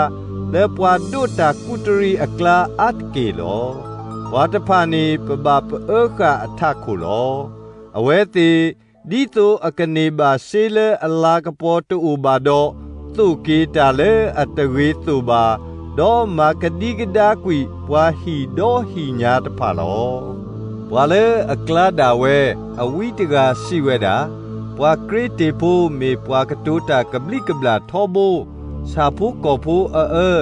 လၢပှၤဒိးတၢ်ကူးတရံးအကျါအါတက့ၢ်လီၤ. ပှၤတဖၣ်န့ၣ် ပဘၣ်ပအၢဃာ်အထးခိၣ်လီၤ. အဝဲသ့ၣ်, ဒ်သိးအကန့ၢ်ဘၣ်စ့လၢအလၤကပီၤတအိၣ်ဘၣ်ဒီး, သိၣ်က့ၤတၢ်လၢအတဂ့ၤသိၣ်ဘၣ်, ဒီးမၤကဒံကဒါကွံာ်ပှၤဟံၣ်ဒီဟံၣ်ညါတဖၣ်လီၤ. ပှၤလၢအကျါဒၣ်ဝဲ, အဝံတဂၤစံးဝဲဒၣ်, ပှၤကရ့တ့ၤဖိမ့ၢ်ပှၤကတိၤတၢ်ကဘျံးကဘျၣ်ထီဘိ, ဆၣ်ဖိကီၢ်ဖိအအၢ,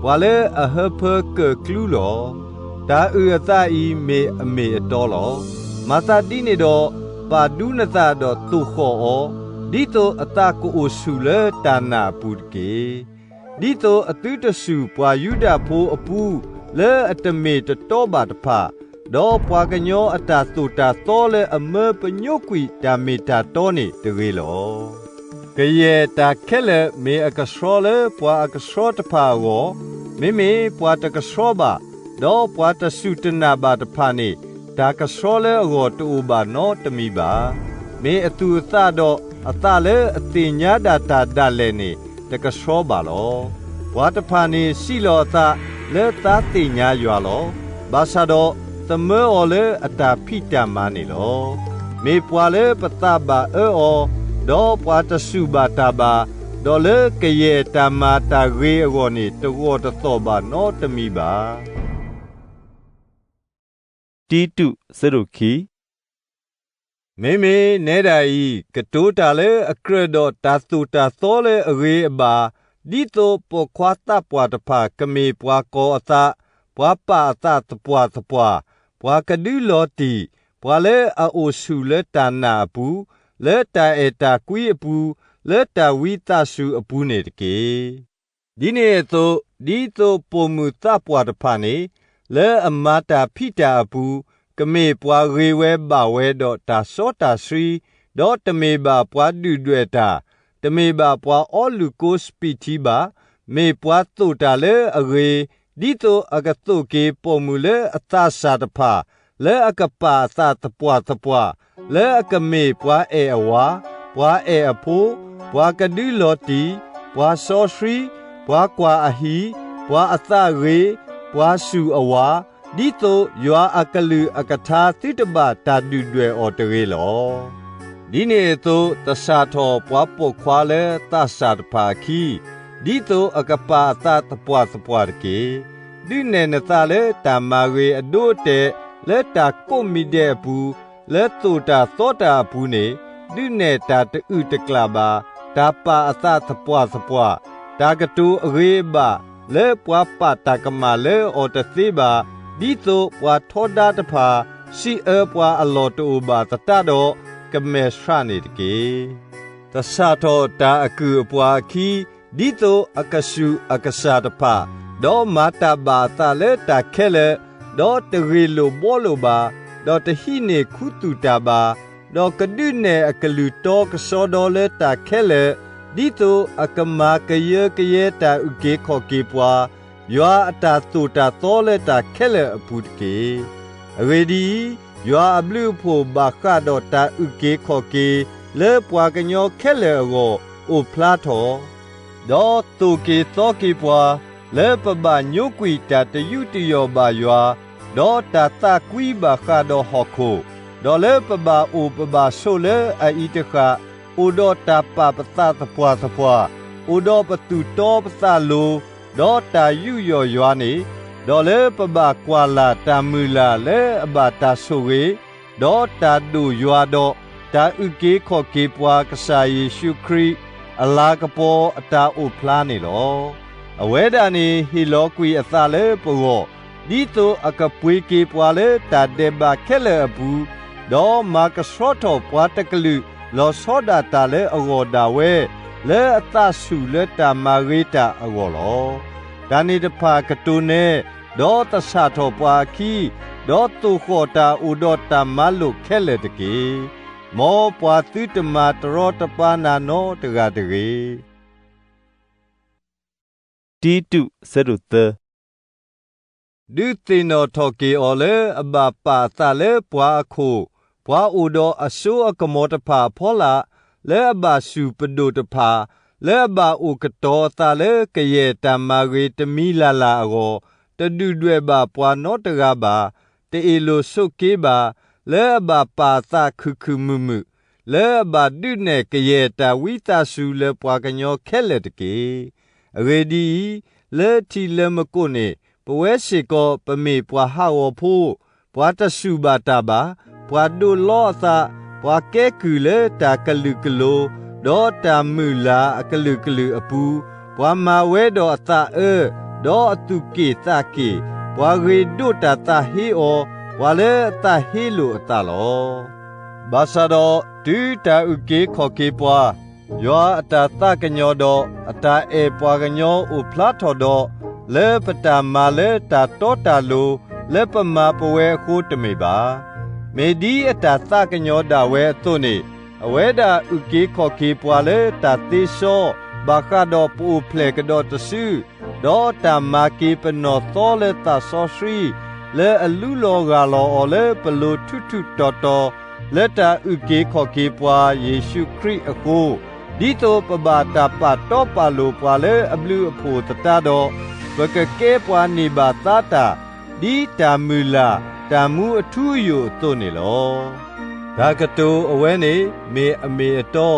ပှၤလၢအဟၢဖၢကၢၣ်ကျူလီၤ. တၢ်အုၣ်အသးအံၤမ့ၢ်အမ့ၢ်အတီလီၤ. မၤသးဒ်န့ၣ်ဒီး, ပာ်ဒူနသးဒီးသိၣ်ဃီၣ်အီၤ, ဒ်သိးအသးကအိၣ်ဆူၣ်လၢတၢ်နာ်အပူၤတက့ၢ်. ဒ်သိးအသုတဆူၣ်ပှၤယူဒၤဖိအပူၤလၢအတမ့ၢ်တတီဘၣ်တဖၣ်, ဒီးပှၤကညီအတၢ်သိၣ်တၢ်သီလၢအမၢပညိကွံာ်တၢ်မ့ၢ်တၢ်တီန့ၣ်တဂ့ၤလီၤ. ကယဲၢ်တၢ်ခဲလၢာ်မ့ၢ်အကဆှီလၢပှၤအကဆှီတဖၣ်အဂီၢ်, မ့မ့ၢ်ပှၤတကဆှီဘၣ်, ဒီးပှၤတစူၢ်တနာ်ဘၣ်တဖၣ်န့ၣ်, တၢ်ကဆှီလၢအဂီၢ်တအိၣ်ဘၣ်နီတမံၤဘၣ်. မ့ၢ်အသူၣ်အသးဒီးအသးလၢအသ့ၣ်ညါဒၣ်တၢ်ဒၣ်လဲာ်န့ၣ် တကဆှီဘၣ်လီၤ. ပှၤတဖၣ်န့ၣ်စံးလီၤအသးလၢသးသ့ၣ်ညါယွၤလီၤ. ဘၣ်ဆၣ်ဒီးသမၢအီၤလၢအတၢ်ဖံးတၢ်မၤန့ၣ်လီၤ. မ့ၢ်ပှၤလၢပသးဘၣ်အၢအီၤ, ဒီးပှၤတစူၢ်ဘၣ်တၢ်ဘၣ်, ဒီးလၢကယဲၢ်တၢ်မၤတၢ်ဂ့ၤအဂီၢ်န့ၣ် တဂီၢ်တသီၣ်ဘၣ်နီတမံၤဘၣ်. တံတူး ဆၢဒိၣ်ခံ မ့မ့ၢ်နဲဒၣ်အံၤ ကတိၤတၢ်လၢအကြၢးဒီးတၢ်သိၣ်တၢ်သီလၢအဂ့ၤအဘၣ်, ဒ်သိးပိာ်ခွါသးပှၢ်တဖၣ်ကမ့ၢ်ပှၤကီၤအသး, ပှၤပာ်အသးသပှၢ်သပှၢ်, ပှၤကဒုလီၤတံၢ်, ပှၤလၢအအိၣ်ဆူၣ်လၢတၢ်နာ်အပူၤ, လၢတၢ်အဲၣ်တၢ်ကွံအပူၤ, လၢတၢ်ဝံသးစူၤအပူၤန့ၣ်တက့ၢ်. ဒ်န့ၣ်အသိး, ဒ်သိးပိာ်မုၣ်သးပှၢ်တဖၣ်န့ၣ်, လၢအမၤတၢ်ဖံးတၢ်အပူၤ, ကမ့ၢ်ပှၤဂ့ၤဝဲဘၣ်ဝဲဒီးတၢ်စီတၢ်ဆှံ, ဒီးတမ့ၢ်ဘၣ်ပှၤဒုၣ်ဒွဲၣ်တၢ်, တမ့ၢ်ဘၣ်ပှၤအီလုၣ်ကိစပံးထံဘၣ်, မ့ၢ်ပှၤသိၣ်တၢ်လၢအဂ့ၤ, ဒ်သိးအကသိၣ်က့ၤပိာ်မုၣ်လၢအသးစၢ်တဖၣ်, လၢအကပာ်အသးသပှၢ်သပှၢ်, လၢအကမ့ၢ်ပှၤအဲၣ်အဝၤ, ပှၤအဲၣ်အဖိ, ပှၤကဒုလီၤတံၢ်, ပှၤစီဆှံ, ပှၤကွၢ်အဟံၣ်, ပှၤအသးဂ့ၤ, ပှၤဆူၣ်အဝၤ, ဒ်သိးယွၤအကလုၢ်အကထါသုတဘၣ်တၢ်ဒုၣ်ဒွဲၣ်အီၤတဂ့ၤလီၤ. ဒ်န့ၣ်အသိး သဆၣ်ထီၣ်ပှၤပိာ်ခွါလၢသးစၢ်တဖၣ်အခံ, ဒ်သိးအကပာ်အသးသပှၢ်သပှၢ်တက့ၢ်. ဒုးနဲၣ်နသးလၢတၢ်မၤဂ့ၤအဒိအတဲာ်လၢတၢ်ကိးမံၤဒဲးအပူၤ, လၢသိၣ်တၢ်သီတၢ်အပူၤန့ၣ်, ဒုးနဲၣ်တၢ်တအုၣ်တကျၣ်ဘၣ်, တၢ်ပာ်အသးသပှၢ်သပှၢ်, တၢ်ကတိၤအဂ့ၤအဘၣ်, လၢပှၤပာ်တၢ်ကမၣ်လၢအီၤတသ့ဘၣ်, ဒ်သိးပှၤထီဒါတဖၣ် စံးအၢပှၤအလီၢ်တအိၣ်ဘၣ်သတးဒီး ကမဲာ်ဆှးန့ၣ်တက့ၢ်. သဆၣ်ထီၣ်တၢ်အကုၢ်အပှၤအခံ, ဒ်သိးအကဆူၣ်အကစၢ်တဖၣ်, ဒီးမၤတၢ်ဘၣ်အသးလၢတၢ်ခဲလၢာ်, ဒီးတဂ့ၢ်လိာ်ဘှီလိာ်ဘၣ်, ဒီးတဟံးန့ၢ်ခူသူၣ်တၢ်ဘၣ်, ဒီးကဒုးနဲၣ်အကလုၢ်တီကစီဒီလၢတၢ်ခဲလၢာ်, ဒ်သိးအကမၤကယၢကယဲတၢ်အုၣ်က့ၤခီၣ်က့ၤပှၤ, ယွၤအတၢ်သိၣ်တၢ်သီလၢတၢ်ခဲလၢာ်အပူၤတက့ၢ်. အဂ့ၢ်ဒ်အံၤ, ယွၤအဘျုးအဖှိၣ်ဘၣ်ဃးဒီးတၢ်အုၣ်က့ၤခီၣ်က့ၤ လၢပှၤကညီခဲလၢာ်အဂီၢ် အိၣ်ဖျါထီၣ်, ဒီးသိၣ်က့ၤသီက့ၤပှၤ, လၢပဘၣ်ညိကွံာ်တၢ်တယူးတယီၣ်ဘၣ်ယွၤ, ဒီးတၢ်သးကွံဘၣ်ဃးဒီးဟီၣ်ခိၣ်, ဒီးလၢပဘၣ်အိၣ်ပဘၣ်ဆိးလၢအအံၤတဃၣ်, အိၣ်ဒီးတၢ်ပာ်ပသးသပှၢ်သပှၢ်, အိၣ်ဒီးပသူၣ်တီပသးလိၤ, ဒီးတၢ်ယူးယီၣ်ယွၤန့ၣ်, ဒီးလၢပဘၣ်ကွၢ်လၢ်တၢ်မုၢ်လၢ်လၢအဘၣ်တၢ်ဆိၣ်ဂ့ၤ, ဒီးတၢ်ဒိၣ်ယွၤဒီး တၢ်အုၣ်က့ၤခီၣ်က့ၤပှၤကစၢ်ယ့ၣ်ၡူးခရံာ် အလၤကပီၤအတၢ်အိၣ်ဖျါန့ၣ်လီၤ. အဝဲဒၣ်န့ၣ်ဟ့ၣ်လီၤကွံာ်အသးလၢပဂီၢ်, ဒ်သိးအကပှ့ၤက့ၤပှၤလၢတၢ်ဒဲးဘးခဲလၢာ်အပူၤ, ဒီးမၤကဆှီထီၣ်ပှၤတကလုာ် လီၤဆီဒၣ်တၢ်လၢအဂီၢ်ဒၣ်ဝဲ, လၢအသးဆူၣ်လၢတၢ်မၤဂ့ၤတၢ်အဂီၢ်လီၤ. တၢ်န့ၣ်တဖၣ်ကတိၤနဲ, ဒီးသဆၣ်ထီၣ်ပှၤအခံ, ဒီးသိၣ်ဃီၣ်တၢ်အိၣ်ဒီးတၢ်မၤလိာ်ခဲလၢာ်တက့ၢ်. မ်ပှၤသုတမၤတရီတပါနၤနီတဂၤတဂ့ၤ. တံတူး ဆၢဒိၣ်သၢ ဒုးသ့ၣ်နီၣ်ထီၣ်က့ၤအီၤလၢအဘၣ်ပာ်အသးလၢပှၤအခိၣ်, ပှၤအိၣ်ဒီးအစိအကမီၤတဖၣ်အဖီလာ်, လၢအဘၣ်ဆူၣ်ပဒိၣ်တဖၣ်, လၢအဘၣ်အိၣ်ကတီၤအသးလၢကယဲၢ်တၢ်မၤဂ့ၤတမံၤလၢ်လၢ်အဂီၢ်, တဒုၣ်ဒွဲၣ်ဘၣ်ပှၤနီတဂၤဘၣ်, တအ့ၣ်လိာ်ဆိးက့ဘၣ်, လၢအဘၣ်ပာ်အသးခုၣ်ခုၣ်မုာ်မုာ်, လၢအဘၣ်ဒုးနဲၣ်ကယဲၢ်တၢ်ဝံသးစူၤလၢပှၤကညီခဲလၢာ်တက့ၢ်. အဂ့ၢ်ဒ်အံၤ, လၢထံးလၢမကိၣ်န့ၣ် ပဝဲစ့ၢ်ကီးပမ့ၢ်ပှၤဟးဂီၤဖိ, ပှၤတဆူၣ်ဘၣ်တၢ်ဘၣ်, ပှၤဒိးလီအသး, ပှၤကဲကုၢ်လၢတၢ်ကလုာ်ကလိၤ, ဒီးတၢ်မုၢ်လၢ်အကလုာ်ကလုာ်အပူၤ, ပှၤမၤဝဲဒီးအသးအၢ, ဒီးအသူၣ်က့ၣ်သးက့ၣ်, ပှၤဂ့ၤဒိးတၢ်သးဟ့အီၤ, ပှၤလၢအသးဟ့လိာ်အသးလီၤ. ဘၣ်ဆၣ်ဒီးတုၤတၢ်အုၣ်က့ၤခီၣ်က့ၤပှၤ, ယွၤအတၢ်သးကညီၤဒီး အတၢ်အဲၣ်ပှၤကညီအိၣ်ဖျါထီၣ်ဒီး, လၢပတၢ်မၤလၢတၢ်တီတၢ်လိၤ လၢပမၤပဝဲအဃိတမ့ၢ်ဘၣ်. မ့ၢ်ဒ်အတၢ်သးကညီၤဒၣ်ဝဲအသိးန့ၣ်, အဝဲဒၣ်အုၣ်က့ၤခီၣ်က့ၤပှၤလၢတၢ်သ့စီ ဘၣ်ဃးဒီးပအိၣ်ဖျဲၣ်ကဒီးတစု, ဒီးတၢ်မၤက့ၤပနီၢ်သီလၢသးစီဆှံ လၢအလူလီၤဂၢ်လီၤအီၤလၢပလိၤထူးထူးတီၤတီၤ လၢတၢ်အုၣ်က့ၤခီၣ်က့ၤပှၤယ့ၣ်ၡူးခရံာ်အဃိ, ဒ်သိးပဘၣ်တၢ်ပာ်တီပာ်လိၤပှၤလၢအဘျုးအဖှိၣ်အသတးဒီး, ပကကဲပှၤန့ၢ်ဘၣ်သါတၢ် ဒ်တၢ်မုၢ်လၢ်တၢ်မူအထူအယိာ်အသိးန့ၣ်လီၤ. တၢ်ကတိၤအဝဲန့ၣ်မ့ၢ်အမ့ၢ်အတီ,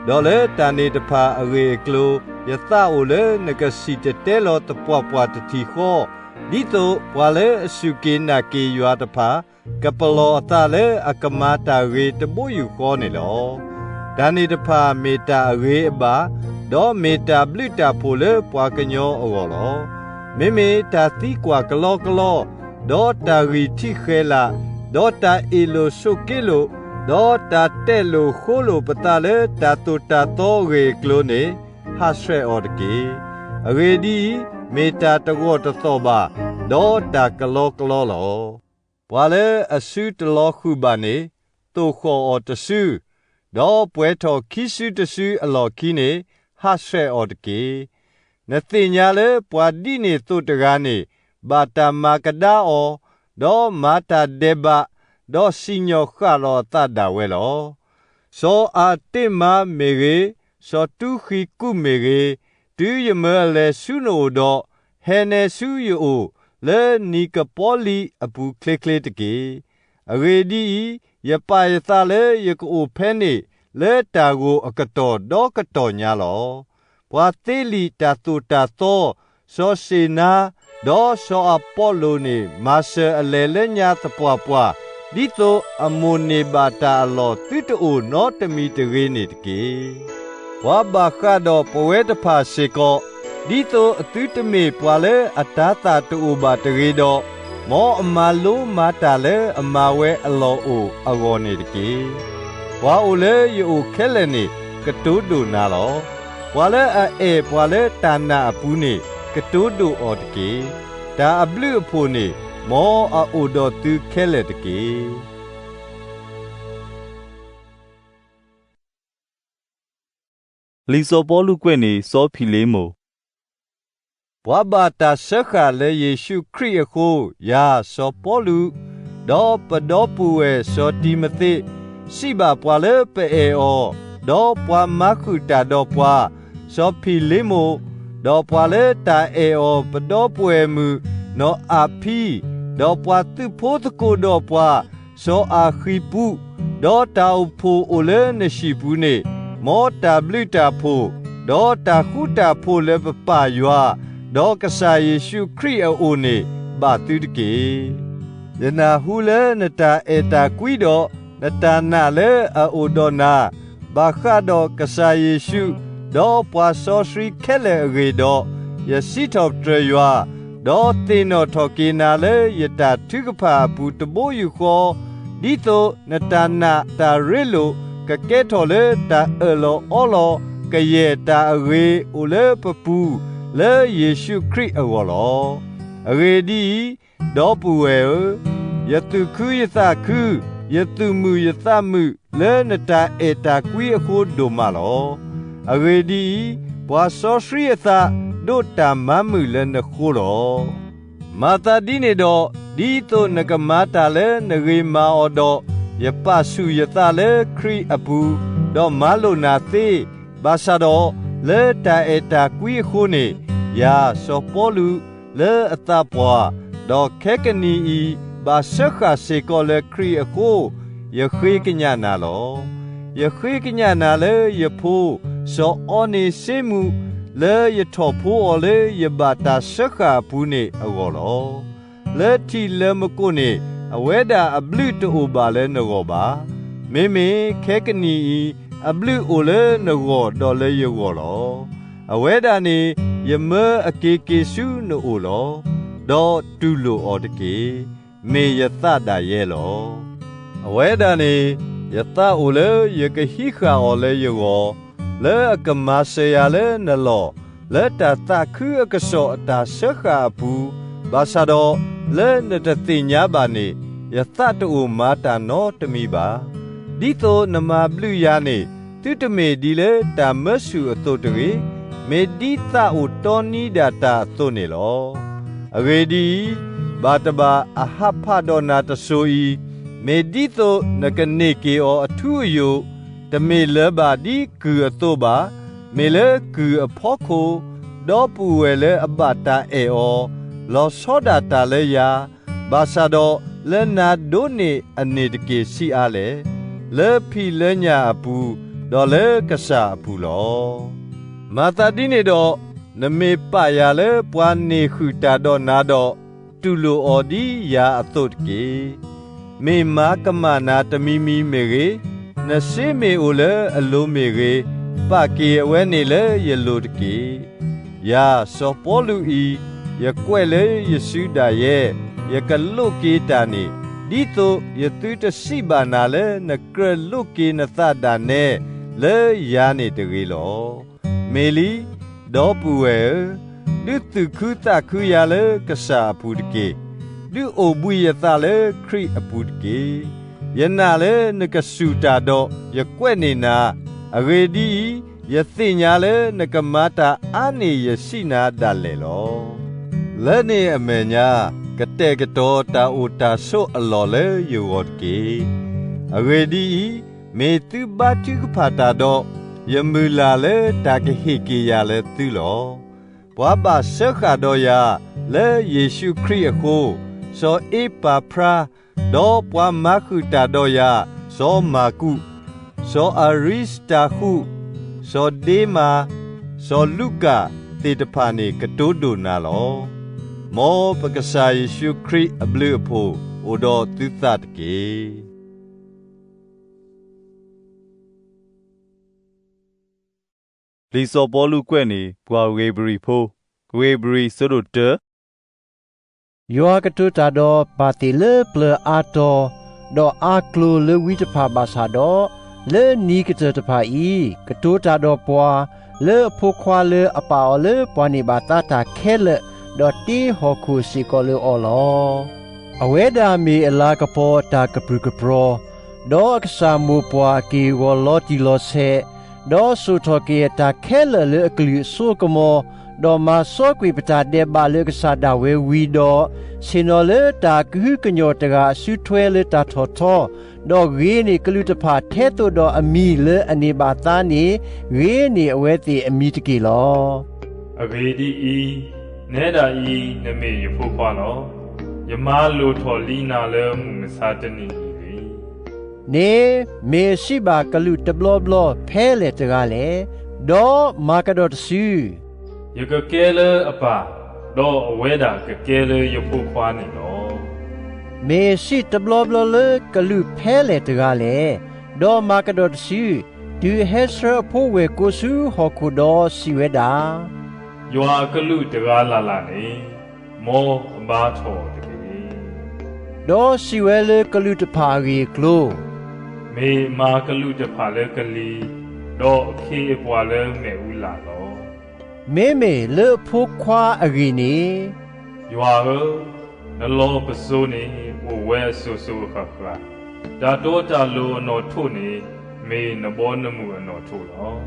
ဒီးလၢတၢ်န့ၣ်တဖၣ်အဂ့ၢ်အကျိၤ ယသးအိၣ်လၢနကစံၣ်တဲၤတဲလီၤသပှၢ်ပှၢ်တထံၣ်ဃီ, ဒ်သိးပှၤလၢအစူၢ်က့ၤနာ်က့ၤယွၤတဖၣ် ကပလီၢ်အသးလၢအကမၤတၢ်ဂ့ၤတဘိယူၢ်ဃီန့ၣ်လီၤ. တၢ်န့ၣ်တဖၣ်မ့ၢ်တၢ်အဂ့ၤအဘၣ်, ဒီးမ့ၢ်တၢ်ဘျုးတၢ်ဖှိၣ်လၢပှၤကညီအဂီၢ်လီၤ. မ့မ့ၢ်တၢ်သံကွၢ်ကလီကလီ, ဒီးတၢ်ဂံၢ်ထံးဃဲၤလၤ, ဒီးတၢ်အ့ၣ်လိာ်ဆိးက့လိာ်, ဒီးတၢ်တဲာ်လိာ်ဃိလိာ်ပသးလၢတၢ်သိၣ်တၢ်သီအဂ့ၢ်အကျိၤန့ၣ်, ဟးဆှဲးအီၤတက့ၢ်. အဂ့ၢ်ဒ်အံၤ, မ့ၢ်တၢ်တဂီၢ်တသီၣ်ဘၣ်, ဒီးတၢ်ကလီကလီလီၤ. ပှၤလၢအစုတလီၤဃုာ်ဘၣ်န့ၣ်, သိၣ်ဃီၣ်အီၤတစု, ဒီးပှဲၤထီၣ်ခံစုတစုအလီၢ်ခံန့ၣ်, ဟးဆှဲးအီၤတက့ၢ်. နသ့ၣ်ညါလၢပှၤဒ်န့ၣ်သိးတဂၤန့ၣ် ဘၣ်တၢ်မၤကဒါအီၤ, ဒီးမၤတၢ်ဒဲးဘး, ဒီးစံၣ်ညီၣ်ဃၣ်လီၤအသးဒၣ်ဝဲလီၤ. စီၤအၤတ့မၤမ့ၢ်ဂ့ၤ, စီၤတူဃံးကူးမ့ၢ်ဂ့ၤ, တုၤယမၢအလဲၤဆူနအိၣ်ဒီး, ဟဲနဲဆူယအိၣ် လၢနံၤကပီၤလံာ်အပူၤချ့ချ့တက့ၢ်. အဂ့ၢ်ဒ်အံၤ, ယပာ်ယသးလၢယကအိၣ်ဖဲန့ၣ် လၢတၢ်ဂိၢ်အကတီၢ်ဒီကတီၢ်ညါလီၤ. ပှၤသ့လံာ်တၢ်သိၣ်တၢ်သီ, စီၤၡ့နါ, ဒီးစီၤအပီလိၣ်န့ၣ် မၤစၢၤအလဲၤလၢညါသပှၢ်ပှၢ်, ဒ်သိးအမိၣ်န့ၢ်ဘၣ်တၢ်အလီၢ်သုတအိၣ်နီတမံၤတဂ့ၤန့ၣ်တက့ၢ်. ပှၤဘၣ်ဃးဒီးပဝဲတဖၣ်စ့ၢ်ကီး, ဒ်သိးအသုတမ့ၢ်ပှၤလၢအတၤသၣ်တအိၣ်ဘၣ်တဂ့ၤဒီး, မ်အမၤလိမၤတၢ်လၢအမၤဝဲအလီၢ်အိၣ်အဂီၢ်န့ၣ်တက့ၢ်. ပှၤအိၣ်လၢယအိၣ်ခဲလၢာ်န့ၣ် ကတိၤဒိၣ်နၤလီၤ. ပှၤလၢအအဲၣ်ပှၤလၢတၢ်နာ်အပူၤန့ၣ် ကတိၤဒိၣ်အီၤတက့ၢ်. တၢ်အဘျုးအဖှိၣ်န့ၣ် မ်အအိၣ်ဒီးသုခဲလၢာ်တက့ၢ်. လံာ်စီၤပီလူးကွဲးန့ၢ်စီၤဖံလ့မိၣ်. ပှၤဘၣ်တၢ်စၢဃာ်လၢယ့ၣ်ၡူးခရံာ်အဃိ, ယၤစီၤပီလူး, ဒီးပဒီပုၢ်ဝဲၢ်စီၤတံၤမသ့း, စံးဘၣ်ပှၤလၢပအဲၣ်အီၤ, ဒီးပှၤမၤဃုာ်တၢ်ဒီးပှၤ, စီၤဖံလ့မိၣ်, ဒီးပှၤလၢတၢ်အဲၣ်အီၤ ပဒီပုၢ်ဝဲၢ်မုၣ်နီၢ်အၣ်ဖံ, ဒီးပှၤသုးဖိသကိးဒီးပှၤ, စီၤအၤဃံပူး, ဒီးတၢ်အိၣ်ဖှိၣ်အိၣ်လၢနဟံၣ်ပူၤန့ၣ်, မ်တၢ်ဘျုးတၢ်ဖှိၣ်, ဒီးတၢ်ဃူတၢ်ဖိးလၢပပၢ်ယွၤ, ဒီးကစၢ်ယ့ၣ်ၡူးခရံာ်အအိၣ်န့ၣ် ဘၣ်သုတက့ၢ်. ယနၢ်ဟူလၢနတၢ်အဲၣ်တၢ်ကွံဒီး နတၢ်နာ်လၢအအိၣ်ဒီးနၤ, ဘၣ်ဃးဒီးကစၢ်ယ့ၣ်ၡူး, ဒီးပှၤစီဆှံခဲလၢာ်အဂ့ၢ်ဒီး, ယစံးထီၣ်ပတြၢၤယွၤ, ဒီးသ့ၣ်နီၣ်ထီၣ်က့ၤနၤလၢယတၢ်ထုကဖၣ်အပူၤတဘိယူၢ်ဃီ, ဒ်သိးနတၢ်နာ်တၢ်ရ့လိာ် ကကဲထီၣ်လၢတၢ်အၢၣ်လီၤအီလီၤ ကယဲၢ်တၢ်အဂ့ၤအိၣ်လၢပပူၤ, လၢယ့ၣ်ၡူးခရံာ်အဂီၢ်လီၤ. အဂ့ၢ်ဒ်အံၤ, ဒီပုၢ်ဝဲၢ်ဧၢ, ယသူၣ်ခုယသးခု, ယသူၣ်မုာ်ယသးမုာ်လၢနတၢ်အဲၣ်တၢ်ကွံအဃိဒိၣ်မးလီၤ. အဂ့ၢ်ဒ်အံၤ, ပှၤစီဆှံအသးဒိးတၢ်မၤမုာ်လၢနဃိလီၤ. မၤသးဒ်န့ၣ်ဒီး, ဒ်သိးနကမၤတၢ်လၢနဂ့ၤမၤအီၤဒီး, ယပာ်ဆူၣ်ယသးလၢခရံာ်အပူၤ, ဒီးမၤလိာ်နၤသ့, ဘၣ်ဆၣ်ဒီးလၢတၢ်အဲၣ်တၢ်ကွံအဃိန့ၣ်, ယၤစီၤပီလူး, လၢအသးပှၢ်, ဒီးခဲကနံၣ်အံၤဘၣ်စၢဃာ်စ့ၢ်ကီးလၢခရံာ်အဃိ, ယဃ့ကညးနၤလီၤ. ယဃ့ကညးနၤလၢယဖိ, စီၤအီန့ၤစ့မူး, လၢယထီၣ်ဖိအီၤလၢယဘၣ်တၢ်စၢဃာ်အပူၤန့ၣ်အဂီၢ်လီၤ. လၢထံးလၢမကိၣ်န့ၣ်, အဝဲဒၣ်အဘျုးတအိၣ်ဘၣ်လၢနဂီၢ်ဘၣ်. မ့မ့ၢ်ခဲကနံၣ်အံၤ, အဘျုးအိၣ်လၢနဂီၢ်ဒီးလၢယဂီၢ်လီၤ. အဝဲဒၣ်န့ၣ်, ယမၢအက့ၤက့ၤဆူနအိၣ်လီၤ. ဒီးတူၢ်လိာ်အီၤတက့ၢ်. မ့ၢ်ယသးဒၣ်ယဲလီၤ. အဝဲဒၣ်န့ၣ်, ယသးအိၣ်လၢယကဟံးဃာ်အီၤလၢယဂီၢ်, လၢအကမၤစၢၤယၤလၢနလီၢ်, လၢတၢ်သးခုအကစီၣ်အတၢ်စၢဃာ်အပူၤ, ဘၣ်ဆၣ်ဒီးလၢနတသ့ၣ်ညါဘၣ်န့ၣ်, ယသးတအိၣ်မၤတၢ်နီတမံၤဘၣ်. ဒ်သိးနမၤဘျုးယၤန့ၣ်, သုတမ့ၢ်ဒ်လၢတၢ်မၢဆူၣ်အသိးတဂ့ၤ, မ့ၢ်ဒ်သးအိၣ်တီနံဒၣ်တၢ်အသိးန့ၣ်လီၤ. အဂ့ၢ်ဒ်အံၤ, ဘၣ်တဘၣ်အဟးဖးဒီးနၤတစိၤအံၤ, မ့ၢ်ဒ်သိးနကန့ၢ်က့ၤအီၤအထူအယိာ်, တမ့ၢ်လၢၤဘၣ်ဒ်ကုၢ်အသိးဘၣ်, မ့ၢ်လၢကုၢ်အဖီခိၣ်, ဒီပုၢ်ဝဲၢ်လၢအဘၣ်တၢ်အဲၣ်အီၤ, လီၤဆီဒၣ်တၢ်လၢယၤ, ဘၣ်ဆၣ်ဒီးလၢနၤဒိးန့ၢ်အန့ၣ်တက့ၢ်ဆံးအါလဲၣ်, လၢဖံးလၢညၣ်အပူၤ, ဒီးလၢကစၢ်အပူၤလီၤ. မၤသးဒ်န့ၣ်ဒီး, နမ့ၢ်ပာ်ယၤလၢပှၤန့ၢ်ဃုာ်တၢ်ဒီးနၤဒီး, တူၢ်လိာ်အီၤဒ်ယၤအသိးတက့ၢ်. မ့ၢ်မၤကမၣ်နၤတမံၤမံၤမ့ၢ်ဂ့ၤ, နစ့မ့ၢ်အိၣ်လၢအလိၤမ့ၢ်ဂ့ၤ, ပာ်က့ၤအဝဲန့ၣ်လၢယလိၤတက့ၢ်. ယၤစီၤပီလူးအံၤ, ယကွဲးလၢယစုဒၣ်ယဲ, ယကလိးက့ၤတၢ်န့ၣ်, ဒ်သိးယသုတစံးဘၣ်နၤလၢနကြၢးလိးက့ၤနသးဒၣ်နဲလၢယၤန့ၣ်တဂ့ၤလီၤ. မ့ၢ်လံ, ဒီပုၢ်ဝဲၢ်ဧၢ, ဒုးသူၣ်ခုသးခုယၤလၢကစၢ်အပူၤတက့ၢ်. ဒုးအိၣ်ဘှံးယသးလၢခရံာ်အပူၤတက့ၢ်. ယနာ်လၢနကစူၢ်တၢ်ဒီးယကွဲးန့ၢ်နၤ, အဂ့ၢ်ဒ်အံၤ, ယသ့ၣ်ညါလၢနကမၤတၢ်အါန့ၢ်ယစံးနၤဒၣ်လဲာ်လီၤ. လၢန့ၣ်အမဲာ်ညါ, ကတဲာ်ကတီၤတၢ်အိၣ်တၢ်ဆိးအလီၢ်လၢယဂီၢ်တက့ၢ်. အဂ့ၢ်ဒ်အံၤ, မ့ၢ်သုဘါထုကဖၣ်တၢ်ဒီး, ယမုၢ်လၢ်လၢတၢ်ကဟ့ၣ်က့ၤယၤလၢသုလီၤ. ပှၤဘၣ်စၢဃာ်ဒီးယၤလၢယ့ၣ်ၡူးခရံာ်အဃိ, စီၤအ့ပၤဖြါ, ဒီးပှၤမၤဃုာ်တၢ်ဒီးယၤ, စီၤမၢ်ကူး, စီၤအရံစတၤဃူး, စီၤဒ့မၤ, စီၤလူကၣ်သ့ၣ်တဖၣ်န့ၣ် ကတိၤဒိၣ်နၤလီၤ. မ်ပကစၢ်ယ့ၣ်ၡူးခရံာ်အဘျုးအဖှိၣ်အိၣ်ဒီးသုသးတက့ၢ်. လံာ်စီၤပီလူးကွဲးန့ၢ်ပှၤဧ့ၤဘြံၤဖိ, ဧ့ၤဘြံၤ အဆၢဒိၣ်တၢ. ယွၤကတိၤတၢ်ဒီးပၢ်သ့ၣ်လၢပျၢၤအါတီၤ, ဒီးအါကျိၤလၢဝံတဖၣ်ဘၣ်ဆၣ်ဒီး, လၢနံၤကတၢၢ်တဖၣ်အံၤ, ကတိၤတၢ်ဒီးပှၤလၢအဖိခွါလၢအပာ်အီၤလၢပှၤန့ၢ်ဘၣ်သါတၢ်ခဲလၢာ်, ဒီးတ့ဟီၣ်ခိၣ်စ့ၢ်ကီးလၢအီၤလီၤ. အဝဲဒၣ်မ့ၢ်အလၤကပီၤအတၢ်ကပြုၢ်ကပြီၤ, ဒီးအကစၢ်မိၢ်ပှၢ်အက့ၢ်အဂီၤလီၤတံၢ်လီၤဆဲး, ဒီးစိာ်ထီၣ်က့ၤအတၢ်ခဲလၢာ်လၢအကလုၢ်အစိကမီၤ, ဒီးမၤစီကွံာ်ပတၢ်ဒဲးဘးလၢအကစၢ်ဒၣ်ဝဲဝံၤဒီး, ဆ့ၣ်နီၤလၢတၢ်ကဟုကညီၢ်တဂၤအစုထွဲလၢတၢ်ထီၣ်ထီ, ဒီးဂ့ၤန့ၢ်ကလူးတဖၣ်ထဲသိးဒီးအမံၤလၢအန့ၢ်ဘၣ်သါန့ၣ်, ဂ့ၤန့ၢ်အဝဲသ့ၣ်အမံၤတက့ၢ်လီၤ. အဂ့ၢ်ဒ်အံၤ, နဲဒၣ်အံၤနမ့ၢ်ယဖိခွါလီၤ. ယမၤလိာ်ထီၣ်လံနၤလၢမုၢ်မဆါတနံၤအံၤန့ၣ် န့ၣ်မ့ၢ်အစံးဘၣ်ကလူးတဘျီဘျီဖဲလဲၣ်တဂၤလဲၣ်, ဒီးမၤကဒီးတစု, ယကကဲလၢအပၢ်, ဒီးအဝဲဒၣ်ကကဲလၢယဖိခွါန့ၣ်လီၤ. မ့ၢ်အစံးတဘျီဘျီလၢကလူးဖဲလဲၣ်တဂၤလဲၣ်, ဒီးမၤကဒီးတစု, တုၤအဟဲဆှၢအဖိဝဲၢ်ကိးဆူဟီၣ်ခိၣ်ဒီးစံးဝဲဒၣ်, ယွၤအကလူးတဂၤလၢ်လၢ်န့ၣ်, မ်အဘါထီၣ်အီၤတက့ၢ်. ဒီးစံးဝဲလၢကလူးတဖၣ်အဂ့ၢ်အကျိၤ, မ့ၢ်အမၤကလူးတဖၣ်လၢကလံၤ, ဒီးအခ့အပှၤလၢမ့ၣ်အူလၢ်လီၤ. မ့မ့ၢ်လၢအဖိခွါအဂ့ၢ်န့ၣ်, ယွၤဧၢ, နလီၢ်ပစိာ်န့ၣ်အိၣ်ဝဲအစိၤစိၤအဃၣ်ဃၣ်, တၢ်တီတၢ်လိၤအနီၣ်ထိးန့ၣ်, မ့ၢ်နဘီနမုၢ်အနီၣ်ထိးလီၤ.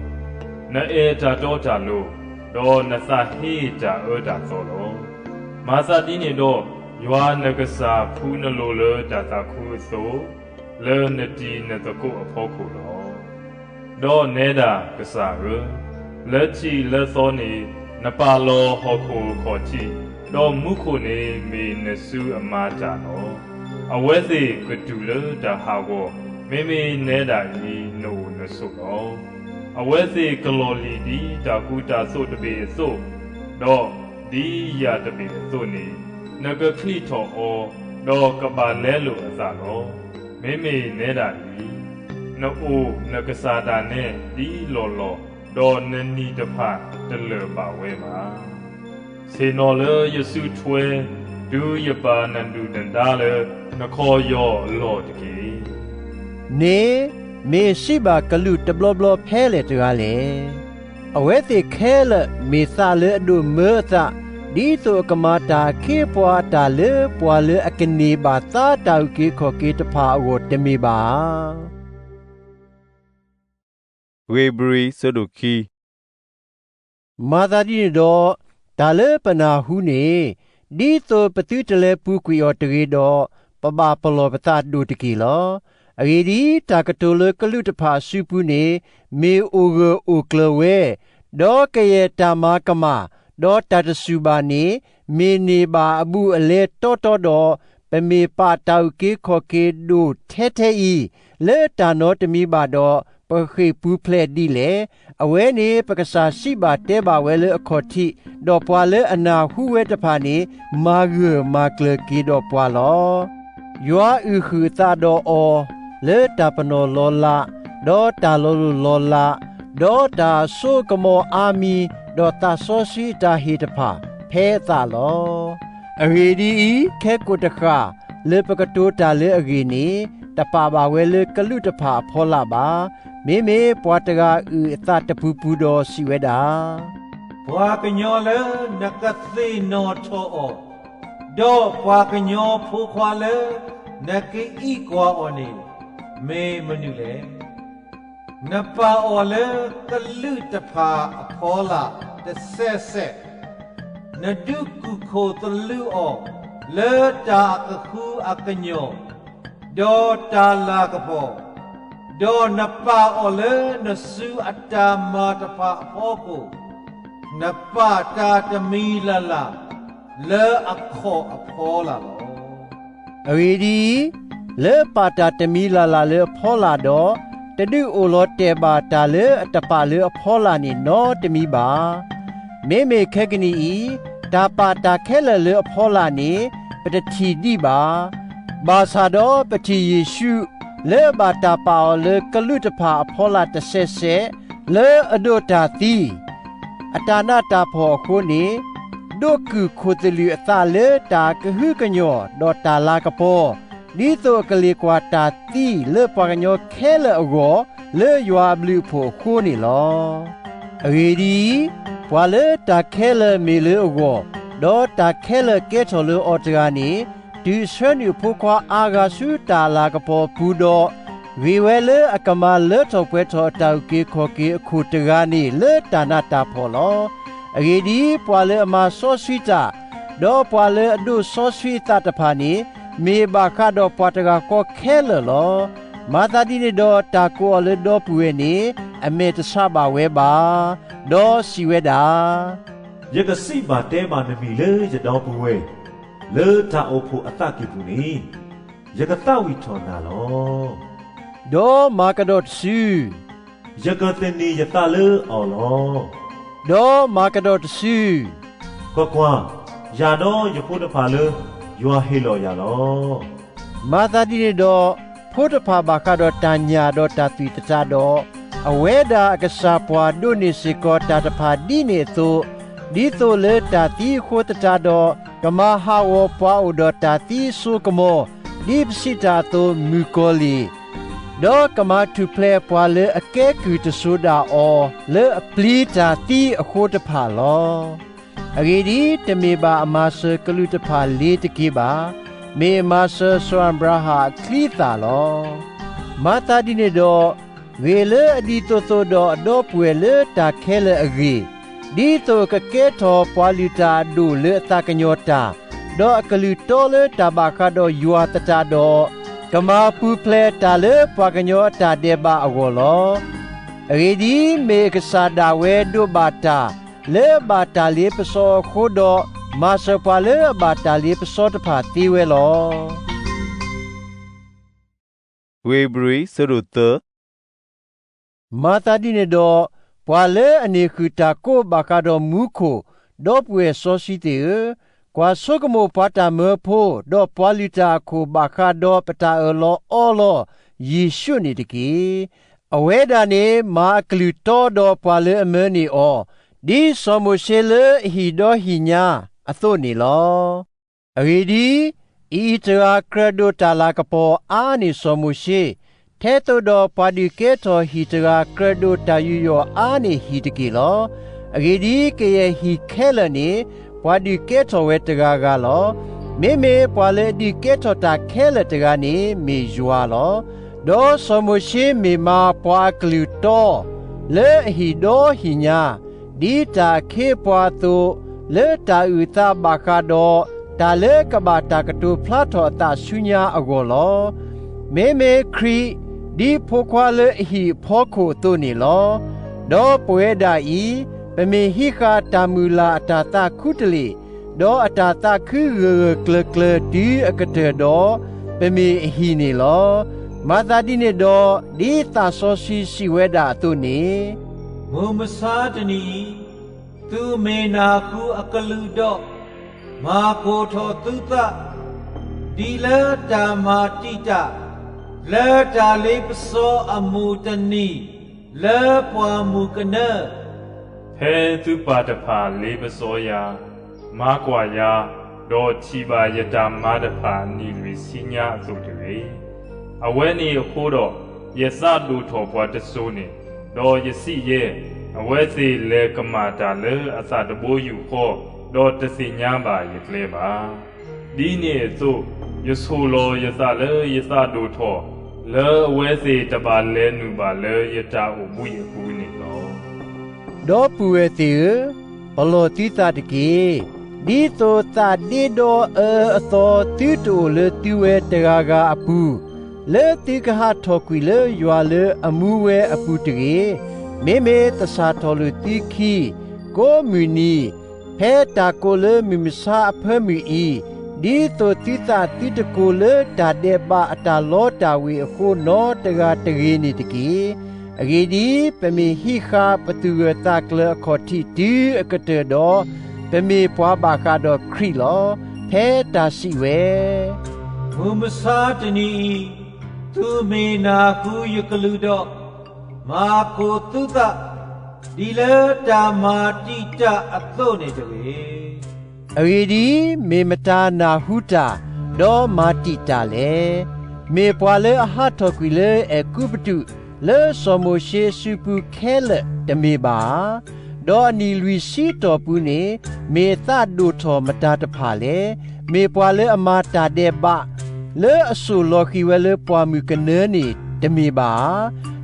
နအဲၣ်တၢ်တီတၢ်လိၤ, ဒီးနသးဟ့တၢ်အၢတၢ်သီလီၤ. မၤသးဒ်န့ၣ်ဒီး, ယွၤနကစၢ်ဖှူနလိၤလၢတၢ်သးခုအသိး, လၢနတံၤနသကိးအဖီခိၣ်လီၤ. ဒီးနဲဒၣ်ကစၢ်ဧၢ, လၢထံးလၢသီန့ၣ်နပာ်လီၤဟီၣ်ခိၣ်အခီၣ်ထံး, ဒီးမူခိၣ်န့ၣ်မ့ၢ်နစုအမၤတၢ်လီၤ. အဝဲသ့ၣ်ကတူၢ်လၢတၢ်ဟးဂီၤ, မ့မ့ၢ်နဲဒၣ်အံၤနအိၣ်နဆိးလီၤ. အဝဲသ့ၣ်ကလီၢ်လံၤဒ်တၢ်ကူတၢ်သိးတဘ့ၣ်အသိး, ဒီးဒ်ယၣ်တဘ့ၣ်အသိးန့ၣ်, နကချံးထီၣ်အီၤ, ဒီးကဘၣ်လဲလိာ်အသးလီၤ. မ့မ့ၢ်နဲဒၣ်အံၤ, နအိၣ်နကစၢ်ဒၣ်နဲဒ်လီၢ်လီၢ်, ဒီးနနံၤတဖၣ်တလၢာ်ဘၣ်ဝဲဘၣ်. ဆ့ၣ်နီၤလၢယစုထွဲ, တုၤယပာ်နဒုၣ်နဒါလၢနခီၣ်ယီၢ်အလီၢ်တက့ၢ်. န့ၣ်မ့ၢ်စံးဘၣ်ကလူးတဘျီဘျီဖဲလဲၣ်တဂၤလဲၣ်. အဝဲသ့ၣ်ခဲလၢာ်မ့ၢ်သးလၢအဒိၣ်မၢအသး, ဒ်သိးအကမၤတၢ်အခ့အပှၤအတၢ်လၢပှၤလၢအကန့ၢ်ဘၣ်သါတၢ်အုၣ်က့ၤခီၣ်က့ၤတဖၣ်အဂီၢ်တမ့ၢ်ဘၣ်ဧါ. ဧ့ၤဘြံၤ ဆၢဒိၣ်ခံ. မၤသးဒ်န့ၣ်ဒီး, တၢ်လၢပနၢ်ဟူန့ၣ်, ဒ်သိးပသုတလဲၤပူၤကွံာ်အီၤတဂ့ၤဒီး, ပဘၣ်ပလီၢ်ပသးဒိၣ်တက့ၢ်လီၤ. အဂ့ၢ်ဒ်အံၤ, တၢ်ကတိၤလၢကလူးတဖၣ်အစုပူၤန့ၣ်, မ့ၢ်အိၣ်ဂၢၢ်အိၣ်ကျၢၤဝဲ, ဒီးကယဲၢ်တၢ်မၤကမၣ်, ဒီးတၢ်တစူၢ်ဘၣ်န့ၣ်, မ့ၢ်န့ၢ်ဘၣ်အဘူးအလဲတီတီဒီး, ပမ့ၢ်ပာ်တၢ်အုၣ်က့ၤခီၣ်က့ၤဒိၣ်ထဲထဲအံၤ, လၢတၢ်နီတမံၤဘၣ်ဒီး, ပကဃ့ၢ်ပူၤဖျဲးဒ်လဲၣ်. အဝဲန့ၣ်ပကစၢ်စံးဘၣ်တဲဘၣ်ဝဲလၢအခီၣ်ထံး, ဒီးပှၤလၢအနၢ်ဟူဝဲတဖၣ်န့ၣ်, မၤဂၢၢ်မၤကျၢၤက့ၤဒီးပှၤလီၤ. ယွၤအုၣ်ဃုာ်အသးဒီးအီၤ, လၢတၢ်ပနီၣ်လီၤလး, ဒီးတၢ်လီၤလိၢ်လီၤလး, ဒီးတၢ်အစိအကမီၤအါမံၤ, ဒီးသးစီဆှံအတၢ်ဟ့ၣ်တဖၣ်ဖဲအသးလီၤ. အဂ့ၢ်ဒ်အံၤ, ခဲကိာ်တဃၣ်, လၢပကတိၤတၢ်လၢအဂ့ၢ်န့ၣ်, တပာ်ဘၣ်ဝဲလၢကလူးတဖၣ်အဖီလာ်ဘၣ်. မ့မ့ၢ်ပှၤတဂၤအုၣ်အသးတပူၤပူၤဒီးစံးဝဲဒၣ်, ပှၤကညီလၢနကသ့ၣ်နီၣ်ထီၣ်အီၤ, ဒီးပှၤကညီဖိခွါလၢနကအံးကွၢ်အီၤန့ၣ်, မ့ၢ်မနုၤလဲၣ်. နပာ်အီၤလၢကလူးတဖၣ်အဖီလာ်တစဲးစဲး, နဒုးကူၣ်ခိၣ်သလုးအီၤလၢတၢ်အကဃူအကညီၢ်, ဒီးတၢ်လၤကပီၤ, ဒီးနပာ်အီၤလၢနစုအတၢ်မၤတဖၣ်အဖီခိၣ်, နပာ်တၢ်တမံၤလၢ်လၢ်လၢအခီၣ်အဖီလာ်လီၤ. အဂ့ၢ်ဒ်အံၤ, လၢပာ်တၢ်တမံၤလၢ်လၢ်လၢအဖီလာ်ဒီး, တဒုးအိၣ်လီၤတဲာ်ဘၣ်တၢ်လၢအတပာ်လၢအဖီလာ်န့ၣ်နီတမံၤဘၣ်. မ့မ့ၢ်ခဲကနံၣ်အံၤ, တၢ်ပာ်တၢ်ခဲလၢာ်လၢအဖီလာ်န့ၣ်, ပတထံၣ်ဒံးဘၣ်. ဘၣ်ဆၣ်ဒီးပထံၣ်ယ့ၣ်ၡူး, လၢအဘၣ်တၢ်ပာ်အီၤလၢကလူးတဖၣ်အဖီလာ်တစဲးစဲး, လၢအဒိးတၢ်သံ, အတၢ်နးတၢ်ဖှီၣ်အဃိန့ၣ်, ဒိးကုၢ်ခိၣ်သလုးအသးလၢတၢ်ကဟုကညီၢ် ဒီးတၢ်လၤကပီၤ, ဒ်သိးအကလ့ၣ်ကွၢ်တၢ်သံလၢပှၤကညီခဲလၢာ်အဂီၢ် လၢယွၤအဘျုးအဖှိၣ်အဃိန့ၣ်လီၤ. အဂ့ၢ်ဒ်အံၤ, ပှၤလၢတၢ်ခဲလၢာ်မ့ၢ်လၢအဂီၢ်, ဒီးတၢ်ခဲလၢာ်ကဲထီၣ်လၢအီၤတဂၤန့ၣ်, တုၤဆှၢနုာ်အဖိခွါအါဂၤဆူတၢ်လၤကပီၤအပူၤဒီး, ဂ့ၤဝဲလၢအကမၤလၢထီၣ်ပှဲၤထီၣ်အတၢ်အုၣ်က့ၤခီၣ်က့ၤအခိၣ်တဂၤန့ၣ် လၢတၢ်နးတၢ်ဖှီၣ်လီၤ. အဂ့ၢ်ဒ်အံၤ, ပှၤလၢအမၤစီဆှံတၢ်, ဒီးပှၤလၢအဒိးစီဆှံအသးတဖၣ်န့ၣ်, မ့ၢ်ဘၣ်ဃးဒီးပှၤတဂၤဃီခဲလၢာ်လီၤ. မၤသးဒ်န့ၣ်ဒီး တၢ်ကိးအီၤလၢဒီပုၢ်ဝဲၢ်န့ၣ်, အမဲာ်တဆါဘၣ်ဝဲဘၣ်, ဒီးစံးဝဲဒၣ်, ယကစံးဘၣ်တဲဘၣ်နမံၤလၢယဒီပုၢ်ဝဲၢ်, လၢတၢ်အိၣ်ဖှိၣ်အသးကံၢ်ပူၤန့ၣ်, ယကသးဝံၣ်ထီၣ်နၤလီၤ. ဒီးမၤကဒီးတစု, ယကသန့ၤယသးလၢအီၤလီၤ. ဒီးမၤကဒီးတစု, ကွၢ်ကွၢ်, ယၤဒီးယဖိတဖၣ်လၢယွၤဟ့ၣ်လီၤယၤလီၤ. မၤသးဒ်န့ၣ်ဒီး, ဖိတဖၣ်ဘၣ်ဃးဒီးတၢ်ညၣ်ဒီးတၢ်သွံၣ်သတးဒီး, အဝဲဒၣ်အကစၢ်ပှၢ်ဒိးန့ၢ်စ့ၢ်ကီးတၢ်တဖၣ်ဒ်န့ၣ်အသိး, ဒ်သိးလၢတၢ်သံအဃိသတးဒီး, ကမၤဟးဂီၤပှၤအိၣ်ဒီးတၢ်သံစိကမီၤ, ဒ်ပစံးတၢ်အသိးမုၣ်ကီၤလံၢ်, ဒီးကမၤထူၣ်ဖျဲးပှၤလၢအကဲကုၢ်တစိၤဒၣ်အီၤ လၢအပျံၤတၢ်သံအဃိတဖၣ်လီၤ. အဂ့ၢ်ဒ်အံၤ, တမ့ၢ်ဘၣ်အမၤစၢၤကလူးတဖၣ်လ့ၤတက့ၢ်ဘၣ်. မ့ၢ်အမၤစၢၤစီၤအၤဘြၤဟၣ်အချံအသၣ်လီၤ. မၤသးဒ်န့ၣ်ဒီး, ဂ့ၤလၢအဒ်သိးသိးဒီးအဒီပုၢ်ဝဲၢ်လၢတၢ်ခဲလၢာ်အဂ့ၢ်, ဒ်သိးအကကဲထီၣ်ပှၤလုၢ်တၢ်အဒိၣ်လၢအသးကညီၤတၢ်, ဒီးအကလုၢ်တီလၢတၢ်ဘၣ်ဃးဒီးယွၤသတးဒီး, ကမၤပူၤဖျဲးတၢ်လၢပှၤကညီအတၢ်ဒဲးဘးအဂီၢ်လီၤ. အဂ့ၢ်ဒ်အံၤ, မ့ၢ်အကစၢ်ဒၣ်ဝဲဒိးဘၣ်တၢ် လၢအဘၣ်တၢ်လ့ပစီအဃိဒီး, မၤစၢၤပှၤလၢအဘၣ်တၢ်လ့ပစီတဖၣ်သ့ဝဲလီၤ. ဧ့ၤဘြံၤ အဆၢဒိၣ်သၢ. မၤသးဒ်န့ၣ်ဒီး, ပှၤလၢအန့ၢ်ဃုာ်တၢ်ကိးဘၣ်ဃးဒီးမူခိၣ်, ဒီပုၢ်ဝဲၢ်စီဆှံသ့ၣ်ဧၢ, ကွၢ်ဆိကမိၣ်ပှၤတၢ်မၢဖိ, ဒီးပှၤလုၢ်တၢ်အခိၣ်ဘၣ်ဃးဒီးပတၢ်အၢၣ်လီၤအီလီၤယ့ၣ်ၡူးန့ၣ်တက့ၢ်. အဝဲဒၣ်န့ၣ်မၤအကလုၢ်တီဒီးပှၤလၢအမၢန့ၢ်အီၤ, ဒ်စီၤမိၤၡ့လၢအဟံၣ်ဒီဟံၣ်ညါအသိးန့ၣ်လီၤ. အဂ့ၢ်ဒ်အံၤ, အံၤတဂၤကြၢးဒိးတၢ်လၤကပီၤအါန့ၢ်စီၤမိၤၡ့, ထဲသိးဒီးပှၤဒုးကဲထီၣ်ဟံၣ်တဂၤကြၢးဒိးတၢ်ယူးယီၣ်အါန့ၢ်ဟံၣ်တက့ၢ်လီၤ. အဂ့ၢ်ဒ်အံၤ, ကယဲၢ်ဟံၣ်ခဲလၢာ်န့ၣ်, ပှၤဒုးကဲထီၣ်ဝဲတဂၤဂၤလီၤ. မ့မ့ၢ်ပှၤလၢအဒုးကဲထီၣ်တၢ်ခဲလၢာ်တဂၤန့ၣ် မ့ၢ်ယွၤလီၤ. ဒီးစီၤမိၤၡ့မ့ၢ်မၤပှၤအကလုၢ်တီ လၢအဟံၣ်ဒီဟံၣ်ညါ, ဒ်တၢ်အခ့အပှၤအသိး, လၢတၢ်အုၣ်အသးဘၣ်ဃးဒီး တၢ်လၢကဘၣ်တၢ်ကတိၤဖျါထီၣ်အသးဆူညါအဂီၢ်လီၤ. မ့မ့ၢ်ခရံာ်, ဒ်ဖိခွါလၢအဟံၣ်အဖီခိၣ်အသိးန့ၣ်လီၤ. ဒီးပဝဲဒၣ်အံၤ, ပမ့ၢ်ဟံးဃာ်တၢ်မုၢ်လၢ်အတၢ်သးခူတလ့ၢ်, ဒီးအတၢ်သးခုဂၢၢ်ဂၢၢ်ကျၢၤကျၢၤတုၤအကတၢၢ်ဒီး, ပမ့ၢ်အဟံၣ်န့ၣ်လီၤ. မၤသးဒ်န့ၣ်ဒီး, ဒ်သးစီဆှံစံးဝဲဒၣ်အသိးန့ၣ်, မုၢ်မဆါတနံၤအံၤ, သုမ့ၢ်နၢ်ဟူအကလုၢ်ဒီး, မၤကိၢ်ထီၣ်သုသး, ဒ်လၢတၢ်မၤတံာ်တာ်, လၢတၢ်လ့ပစီအမုၢ်တနံၤ, လၢပှၢ်မုၢ်ကနၢ, ဖဲသုပၢ်တဖၣ်လ့ပစီယၤ, မၤကွၢ်ယၤ, ဒီးထံၣ်ဘၣ်ယတၢ်မၤတဖၣ်နံၤလွံၢ်ဆံညါအသိးတဂ့ၤ. အဝဲန့ၣ်အဃိဒီး, ယသးဒိၣ်ထီၣ်ပှၤတစိၤန့ၣ်, ဒီးယစံးယဲ, အဝဲသ့ၣ်လဲၤကမၣ်တၢ်လၢအသးတဘိယူၢ်ဃီ, ဒီးတသ့ၣ်ညါဘၣ်ယကျဲဘၣ်. ဒ်န့ၣ်အသိး, ယဆိၣ်လီၤယသးလၢယသးဒိၣ်ထီၣ်, လၢအဝဲသ့ၣ်တဘၣ်လဲၤနုာ်ဘၣ်လၢယတၢ်အိၣ်ဘှံးအပူၤန့ၣ်လီၤ. ဒီပုၢ်ဝဲၢ်သ့ၣ်ဧၢ, ပလီၢ်သုသးတက့ၢ်. ဒ်သိးသးဒ့ဒီအၢအသီသုတအိၣ်လၢသုဝဲတဂၤဂၤအပူၤ, လၢသုကဟးထီၣ်ကွံာ်လၢယွၤလၢအမူဝဲအပူၤတဂ့ၤ. မ့မ့ၢ်သဆၣ်ထီၣ်လိာ်သုခံ, ကိးမုၢ်နံၤ, ဖဲတၢ်ကိးလၢမုၢ်မဆါအဖၢမုၢ်အံၤ, ဒ်သိးသုသးသုတကိၤလၢတၢ်ဒဲးဘးအတၢ်လီတၢ်ဝ့ၤအဃိနီတဂၤတဂ့ၤန့ၣ်တက့ၢ်. အဂ့ၢ်ဒ်အံၤ, ပမ့ၢ်ဟံးဃာ်ပသူၣ်ဂၢၢ်သးကျၢၤအခီၣ်ထံးတုၤအကတၢၢ်ဒီး, ပမ့ၢ်ပှၤဘၣ်ဃးဒီးခရံာ်လီၤ. ဖဲတၢ်စံးဝဲ, မုၢ်မဆါတနံၤအံၤ, သုမ့ၢ်နၢ်ဟူယကလုၢ်ဒီး, မၤကိၢ်သုသး, ဒ်လၢတၢ်မၤတံာ်တာ်အသိးန့ၣ်တဂ့ၤ. အဂ့ၢ်ဒ်အံၤ, မ့ၢ်မတၤနၢ်ဟူတၢ်, ဒီးမၤတံာ်တာ်လဲၣ်. မ့ၢ်ပှၤလၢအဟးထီၣ်ကွံာ်လၢအဲၤကူပတူး လၢစီၤမိၤၡ့အစုပူၤခဲလၢာ်တမ့ၢ်ဘၣ်ဧါ. ဒီးအနံၣ်လွံၢ်ဆံတီၢ်ပူၤန့ၣ် မ့ၢ်အသးဒိၣ်ထီၣ်မတၤတဖၣ်လဲၣ်. မ့ၢ်ပှၤလၢအမၤတၢ်ဒဲးဘး လၢအဆိၣ်လီၤဃံၤဝဲလၢပှၢ်မုၢ်ကနၢန့ၣ်တမ့ၢ်ဘၣ်ဧါ.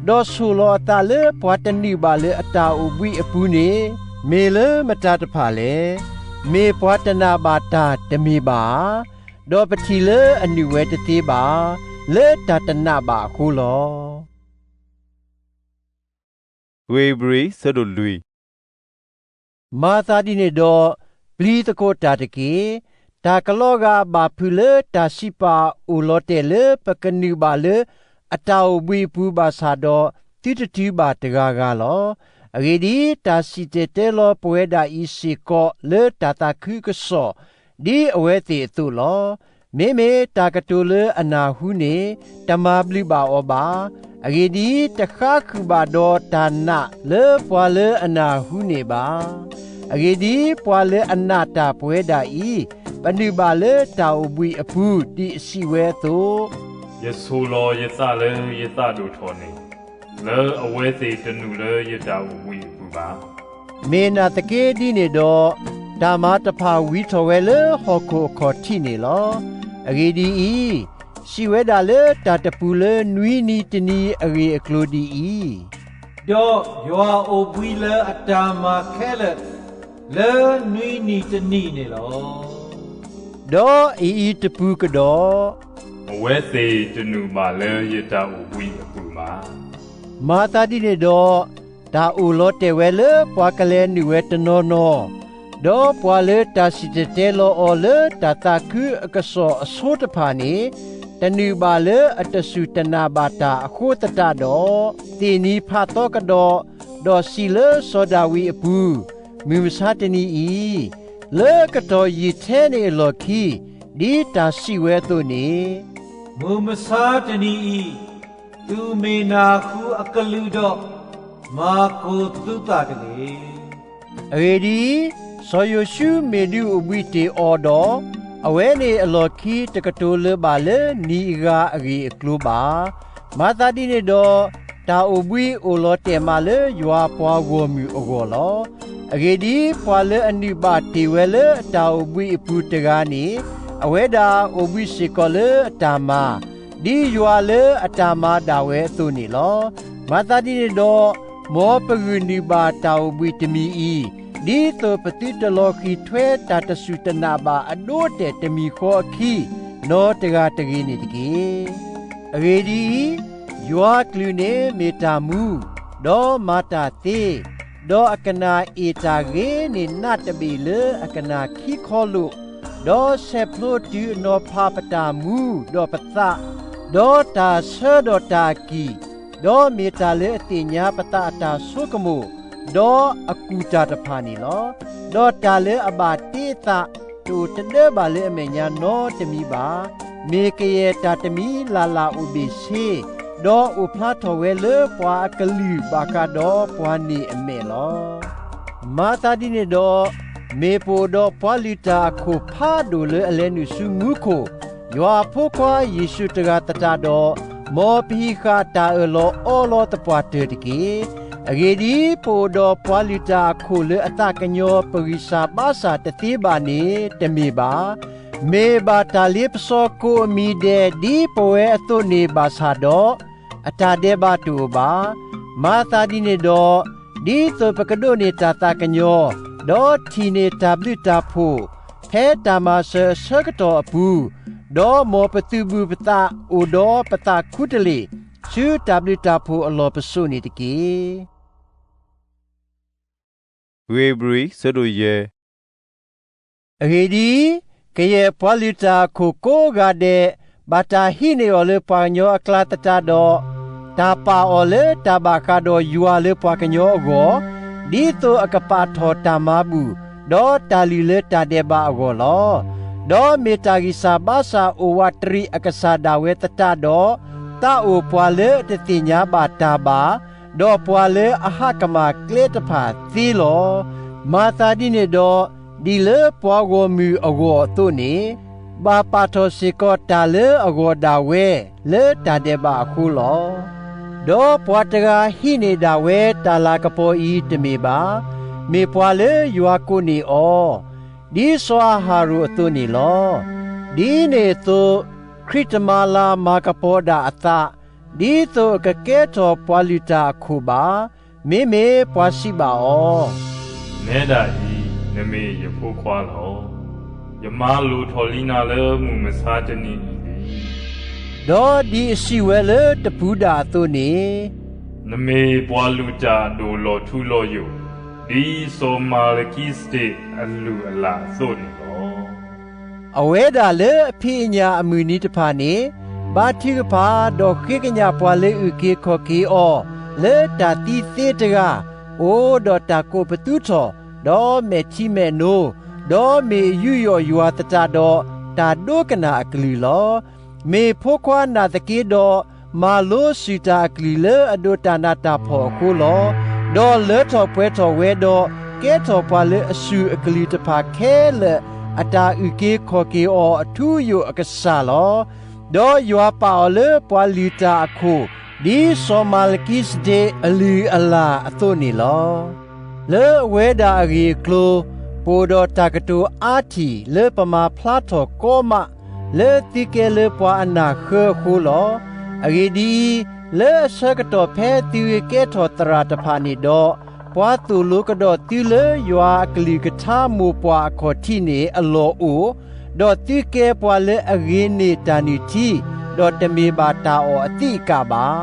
ဒီးဆိၣ်လီၤအသးလၢပှၤတနုာ်ဘၣ်လၢအတၢ်အိၣ်ဘှံးအပူၤန့ၣ် မ့ၢ်လၢမတၤတဖၣ်လဲၣ်. မ့ၢ်ပှၤတနာ်ဘၣ်တၢ်တမ့ၢ်ဘၣ်ဧါ. ဒီးပထံၣ်လၢအနုာ်ဝဲတသ့ဘၣ်, လၢတၢ်တနာ်ဘၣ်အဃိလီၤ. ဧ့ၤဘြံၤ ဆၢဒိၣ်လွံၢ်. မၤသးဒ်န့ၣ်ဒီး, ပျံၤသကိးတၢ်တက့ၢ်. တၢ်ကလီၤဂာ်ဘၣ်ဖုးလၢတၢ်စံးပာ်အိၣ်လီၤတဲာ်လၢပကနုာ်ဘၣ်လၢအတၢ်အိၣ်ဘှံးအပူၤဘၣ်ဆၣ်ဒီး, သုတတုၤဘၣ်တဂၤဂၤလီၤ. အဂ့ၢ်ဒ်အံၤ, တၢ်စံၣ်တဲၤတဲလီၤပဝဲဒၣ်အံၤစ့ၢ်ကီးလၢတၢ်သးခုကစီၣ် ဒ်အဝဲသ့ၣ်အသိးလီၤ. မ့မ့ၢ်တၢ်ကတိၤလၢအနၢ်ဟူန့ၣ် တမၤဘျုးဘၣ်အီၤဘၣ်. အဂ့ၢ်ဒ်အံၤ, တဃါဃုာ်ဘၣ်ဒီးတၢ်နာ်လၢပှၤလၢအနၢ်ဟူန့ၣ်ဘၣ်. အဂ့ၢ်ဒ်အံၤ, ပှၤလၢအနာ်တၢ်ပဝဲဒၣ်အံၤ, ပနုာ်ဘၣ်လၢတၢ်အိၣ်ဘှံးအပူၤ ဒ်အစံးဝဲအသိး, ယဆိၣ်လီၤယသးလၢယသးဒိၣ်ထီၣ်န့ၣ်, လၢအဝဲသ့ၣ်တနုာ်လၢယတၢ်အိၣ်ဘှံးအပူၤဘၣ်. မ့ၢ်နာ်သက့ဒ်န့ၣ်ဒီး, တၢ်မၤတဖၣ်ဝံၤထီၣ်ဝဲလၢဟီၣ်ခိၣ်အခီၣ်ထံးန့ၣ်လီၤ. အဂ့ၢ်ဒ်အံၤ, စံးဝဲဒၣ်လၢတၢ်တပူၤလၢနွံနံၤတနံၤအဂ့ၢ်အကျိၤဒ်အံၤ, ဒီးယွၤအိၣ်ဘှံးလၢအတၢ်မၤခဲလၢာ် လၢနွံနံၤတနံၤန့ၣ်လီၤ. ဒီးအအံၤတပူၤကဒီး, အဝဲသ့ၣ်တနုာ်ဘၣ်လၢယတၢ်အိၣ်ဘှံးအပူၤဘၣ်. မၤသးဒ်န့ၣ်ဒီး, တၢ်အိၣ်လီၤတဲာ်ဝဲလၢပှၤကလဲၤနုာ်ဝဲတနီၤနီၤ, ဒီးပှၤလၢတၢ်စံၣ်တဲၤတဲလီၤအီၤလၢတၢ်သးခုအကစီၣ်အဆိတဖၣ်န့ၣ်, တနုာ်ဘၣ်လၢအတစူၢ်တနာ်ဘၣ်တၢ်အဃိသတးဒီး, သ့ၣ်နံၤဖးသီကဒီး, ဒီးစံးလၢစီၤဒၤဝံးအပူၤ, မုၢ်မဆါတနံၤအံၤ, လၢကတီၢ်ယံာ်ထဲန့ၣ်အလီၢ်ခံ, ဒ်တၢ်စံးဝဲအသိးန့ၣ်, မုၢ်မဆါတနံၤအံၤ, သုမ့ၢ်နၢ်ဟူအကလုၢ်ဒီး, မၤကိၢ်သုသးတဂ့ၤ. အဂ့ၢ်ဒ်အံၤ, စီၤယိၤၡူမ့ၢ်ဒုးအိၣ်ဘှံးတ့ၢ်အီၤဒီး, အဝဲန့ၣ်အလီၢ်ခံတကတိၤလၢၤဘၣ်လၢနံၤအဂၤအဂ့ၢ်အကျိၤဘၣ်. မၤသးဒ်န့ၣ်ဒီး, တၢ်အိၣ်ဘှံးအိၣ်လီၤတဲာ်မးလၢယွၤပှၤဂီၢ်မုၢ်အဂီၢ်လီၤ. အဂ့ၢ်ဒ်အံၤ, ပှၤလၢအနုာ်ဘၣ်တ့ၢ်ဝဲလၢအတၢ်အိၣ်ဘှံးအပူၤတဂၤန့ၣ်, အဝဲဒၣ်အိၣ်ဘှံးစ့ၢ်ကီးလၢအတၢ်မၤ, ဒ်ယွၤလၢအတၢ်မၤဒၣ်ဝဲအသိးန့ၣ်လီၤ. မၤသးဒ်န့ၣ်ဒီး, မ်ပဂုာ်နုာ်ဘၣ်တၢ်အိၣ်ဘှံးတမံၤအံၤ, ဒ်သိးပသုတလီၤဃံၤထွဲတၢ်တစူၢ်တနာ်ဘၣ်အဒိအတဲာ်တမံၤဃီအခံ, နီတဂၤတဂ့ၤန့ၣ်တက့ၢ်. အဂ့ၢ်ဒ်အံၤ, ယွၤအကလုၢ်န့ၣ်မ့ၢ်တၢ်မူ, ဒီးမၤတၢ်သ့, ဒီးအကနၣ်အ့ၣ်တၢ်ဂ့ၤန့ၢ်နးတဘ့ၣ်လၢအကနၣ်ခံခီလိာ်, ဒီးဆဲးဖျိတုၤအနီၤဖးပတၢ်မူဒီးပသး, ဒီးတၢ်ဆၢဒီးတၢ်အကံၢ်, ဒီးမ့ၢ်တၢ်လၢအသ့ၣ်ညါပသးအတၢ်ဆိကမိၣ်, ဒီးအကူၣ်တၢ်တဖၣ်န့ၣ်လီၤ. ဒီးတၢ်လၢအဘၣ်တ့အသး, တအိၣ်တဒၢဘၣ်လၢအမဲာ်ညါနီတမံၤဘၣ်. မ့ၢ်ကယဲၢ်တၢ်တမံၤလၢ်လၢ်အိၣ်ဘ့ၣ်ဆ့, ဒီးအိၣ်ဖျါထီၣ်ဝဲလၢပှၤအကလုၢ်ဘၣ်ဃးဒီးပှၤန့ၢ်အမဲာ်လီၤ. မၤသးဒ်န့ၣ်ဒီး, မ့ၢ်ပအိၣ်ဒီးပှၤလုၢ်တၢ်အခိၣ်ဖးဒိၣ်လၢအလဲၤနုာ်ဆူမူခိၣ်, ယွၤအဖိခွါယ့ၣ်ၡူးတဂၤသတးဒီး, မ်ပဟံးဃာ်တၢ်အၢၣ်လီၤအီလီၤသပှၢ်တၢၢ်တက့ၢ်. အဂ့ၢ်ဒ်အံၤ, ပအိၣ်ဒီးပှၤလုၢ်တၢ်အခိၣ်လၢအသးကညီၤပဂံၢ်စၢ်ဘါစၢ်တသ့ဘၣ်န့ၣ်တမ့ၢ်ဘၣ်. မ့ၢ်ဘၣ်တၢ်လ့ပစီကိးအမံၤဒဲးဒ်ပဝဲအသိးန့ၣ်ဘၣ်ဆၣ်ဒီး, အတၢ်ဒဲးဘးတအိၣ်ဘၣ်. မၤသးဒ်န့ၣ်ဒီး, ဒ်သိးပကဒိးန့ၢ်တၢ်သးကညီၤ, ဒီးထံၣ်န့ၢ်တၢ်ဘျုးတၢ်ဖှိၣ်, ဖဲတၢ်မၤစၢၤအဆၢကတီၢ်အပူၤ, ဒီးမ်ပသုးဘူးပသးအိၣ်ဒီးပသးခူတလ့ၢ်, ဆူတၢ်ဘျုးတၢ်ဖှိၣ်အလီၢ်ပစိာ်န့ၣ်တက့ၢ်. ဧ့ၤဘြံၤ ဆၢဒိၣ်ယဲၢ်. အဂ့ၢ်ဒ်အံၤ, ကယဲၢ်ပှၤလုၢ်တၢ်အခိၣ်ကိးဂၤဒဲး, ဘၣ်တၢ်ဟံးန့ၢ်အီၤလၢပှၤကညီအကျါသတးဒီး, တၢ်ပာ်အီၤလၢတၢ်ဘၣ်ဃးဒီးယွၤလၢပှၤကညီအဂီၢ်, ဒ်သိးအကပာ်ထီၣ်တၢ်မၤဘူၣ်, ဒီးတၢ်လုၢ်လၢတၢ်ဒဲးဘးအဂီၢ်လီၤ. ဒီးမ့ၢ်တၢ်ဂံၢ်စၢ်ဘါစၢ်အိၣ်ဝးတရံးအကစၢ်ဒၣ်ဝဲသတးဒီး, သးအိၣ်ပှၤလၢအတသ့ၣ်ညါဘၣ်တၢ်ဘၣ်, ဒီးပှၤလၢအဟးကမၣ်ကျဲတဖၣ်သ့လီၤ. မၤသးဒ်န့ၣ်ဒီး, ဒ်လၢပှၤဂီၢ်မုၢ်အဂီၢ်အသိးန့ၣ်, ဘၣ်ပာ်ထီၣ်စ့ၢ်ကီးတၢ်လၢအဂီၢ်ဒၣ်ဝဲလၢတၢ်ဒဲးဘးအဃိလီၤ. ဒီးပှၤတဂၤဟံးန့ၢ်ဒၣ်ဝဲတၢ်လၤကပီၤအံၤတမ့ၢ်ဘၣ်, မ့ၢ်ပှၤလၢယွၤကိးန့ၢ်အီၤ, ဒ်စီၤအၤဟရိၣ်အသိးန့ၣ်လီၤ. ဒ်န့ၣ်အသိး, ခရံာ်တမၤလၤမၤကပီၤဒၣ်အသး, ဒ်သိးအကကဲထီၣ်ပှၤလုၢ်တၢ်အခိၣ်ဘၣ်. မ့မ့ၢ်ပှၤစံးဘၣ်အီၤ, နဲဒၣ်အံၤ, နမ့ၢ်ယဖိခွါလီၤ. ယမၤလိၣ်ထီၣ်လံနၤလၢမုၢ်မဆါတနံၤအံၤလံ. ဒီးဒ်အစံးဝဲလၢတပူၤဒၣ်အသိးန့ၣ်, နမ့ၢ်ပှၤလုၢ်တၢ်အဒိၣ်လီၤထူလီၤယိာ်, ဒ်စီၤမၤလကံစဒ့းအလုၢ်အလၢ်အသိးန့ၣ်လီၤ. အဝဲဒၣ်လၢအဖံးအညၣ်အမုၢ်နံၤတဖၣ်န့ၣ်, ဘါထုကဖၣ်, ဒီးဃ့ကညးပှၤလၢအုၣ်က့ၤခီၣ်က့ၤအီၤလၢတၢ်သံသ့တဂၤ, အိၣ်ဒီးတၢ်ကိးပသူထီၣ်, ဒီးမဲာ်ထံမဲာ်နိ, ဒီးမ့ၢ်ယူးယီၣ်ယွၤသတးဒီးတၢ်ဒိကနၣ်အကလုၢ်လီၤ. မ့ၢ်ဖိခွါနာ်သက့ဒီး, မၤလိစူၢ်တၢ်အကလုၢ်လၢအဒိးတၢ်နးတၢ်ဖှီၣ်အဃိလီၤ. ဒီးလၢထီၣ်ပှဲၤထီၣ်ဝဲဒီး, ကဲထီၣ်ပှၤလၢအစူၢ်အကလုၢ်တဖၣ်ခဲလၢာ်အတၢ်အုၣ်က့ၤခီၣ်က့ၤအီၤအထူအယိာ်အကစၢ်လီၤ. ဒီးယွၤပာ်အီၤလၢပှၤလုၢ်တၢ်အခိၣ်, ဒ်စီၤမၤလကံစဒ့းအလုၢ်အလၢ်အသိးန့ၣ်လီၤ. လၢအဝဲဒၣ်အဂ့ၢ်အကျိၤ, ပအိၣ်ဒီးတၢ်ကတိၤအါထံၣ်လၢပမၤဖျါထီၣ်ကီမး, လၢသုကဲလၢပှၤအနၢ်ဃၢအဃိလီၤ. အဂ့ၢ်ဒ်အံၤ, လၢအဆၢကတီၢ်ဖဲသုဂ့ၤကဲထီၣ်သရၣ်တဖၣ်န့ၣ်ဒီး, ပှၤသိၣ်လိကဒီးသုလၢယွၤအကလုၢ်ကထါမိၢ်ပှၢ်အခီၣ်ထံးန့ၣ်အလီၢ်အိၣ်, ဒီးသုကဲပှၤလၢအဂ့ၤန့ၢ်တၢ်နုၢ်ထံ, ဒီးတမ့ၢ်ဘၣ်တၢ်အီၣ်အသံးအကၣ်ဘၣ်.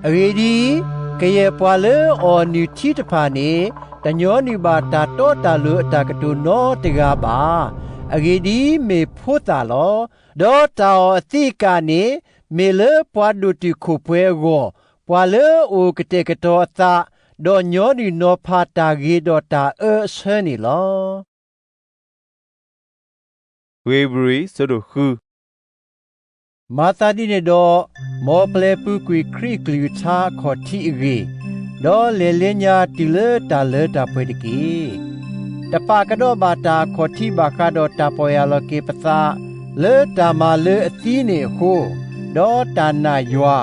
အဂ့ၢ်ဒ်အံၤ, ကယဲၢ်ပှၤလၢအအီၣ်နုၢ်ထံတဖၣ်န့ၣ်, တညီနုၢ်ဘၣ်တၢ်တီတၢ်လိၤအတၢ်ကတိၤနီတဂၤဘၣ်. အဂ့ၢ်ဒ်အံၤ, မ့ၢ်ဖိသၣ်လီၤ. ဒီးတၢ်အီၣ်အသံးအကၣ်န့ၣ်, မ့ၢ်လၢပှၤဒိၣ်တုာ်ခိၣ်ပှဲၤအဂီၢ်, ပှၤလၢအအိၣ်ကတဲာ်ကတီၤအသး, ဒီးညီနုၢ်နီၤဖးတၢ်ဂ့ၤဒီးတၢ်အၢအဆၢန့ၣ်လီၤ. ဧ့ၤဘြံၤ အဆၢဒိၣ်ဃု. မၤသးဒ်န့ၣ်ဒီး, မ်ပျဲပူၤကွံာ်ခရံာ်အကလုၢ်ကထါအခီၣ်ထံးအဂ့ၢ်, ဒီးလဲၤလၢညါတုၤလၢတၢ်လၢတၢ်ပှဲၤတက့ၢ်. တပာ်ကဒီးဘၣ်တၢ်အခီၣ်ထံးဘၣ်ဃးဒီးတၢ်ပီၢ်ယၢ်လီၤက့ၤပသး, လၢတၢ်မၤလၢအသံန့ၣ်အဃိ, ဒီးတၢ်နာ်ယွၤ,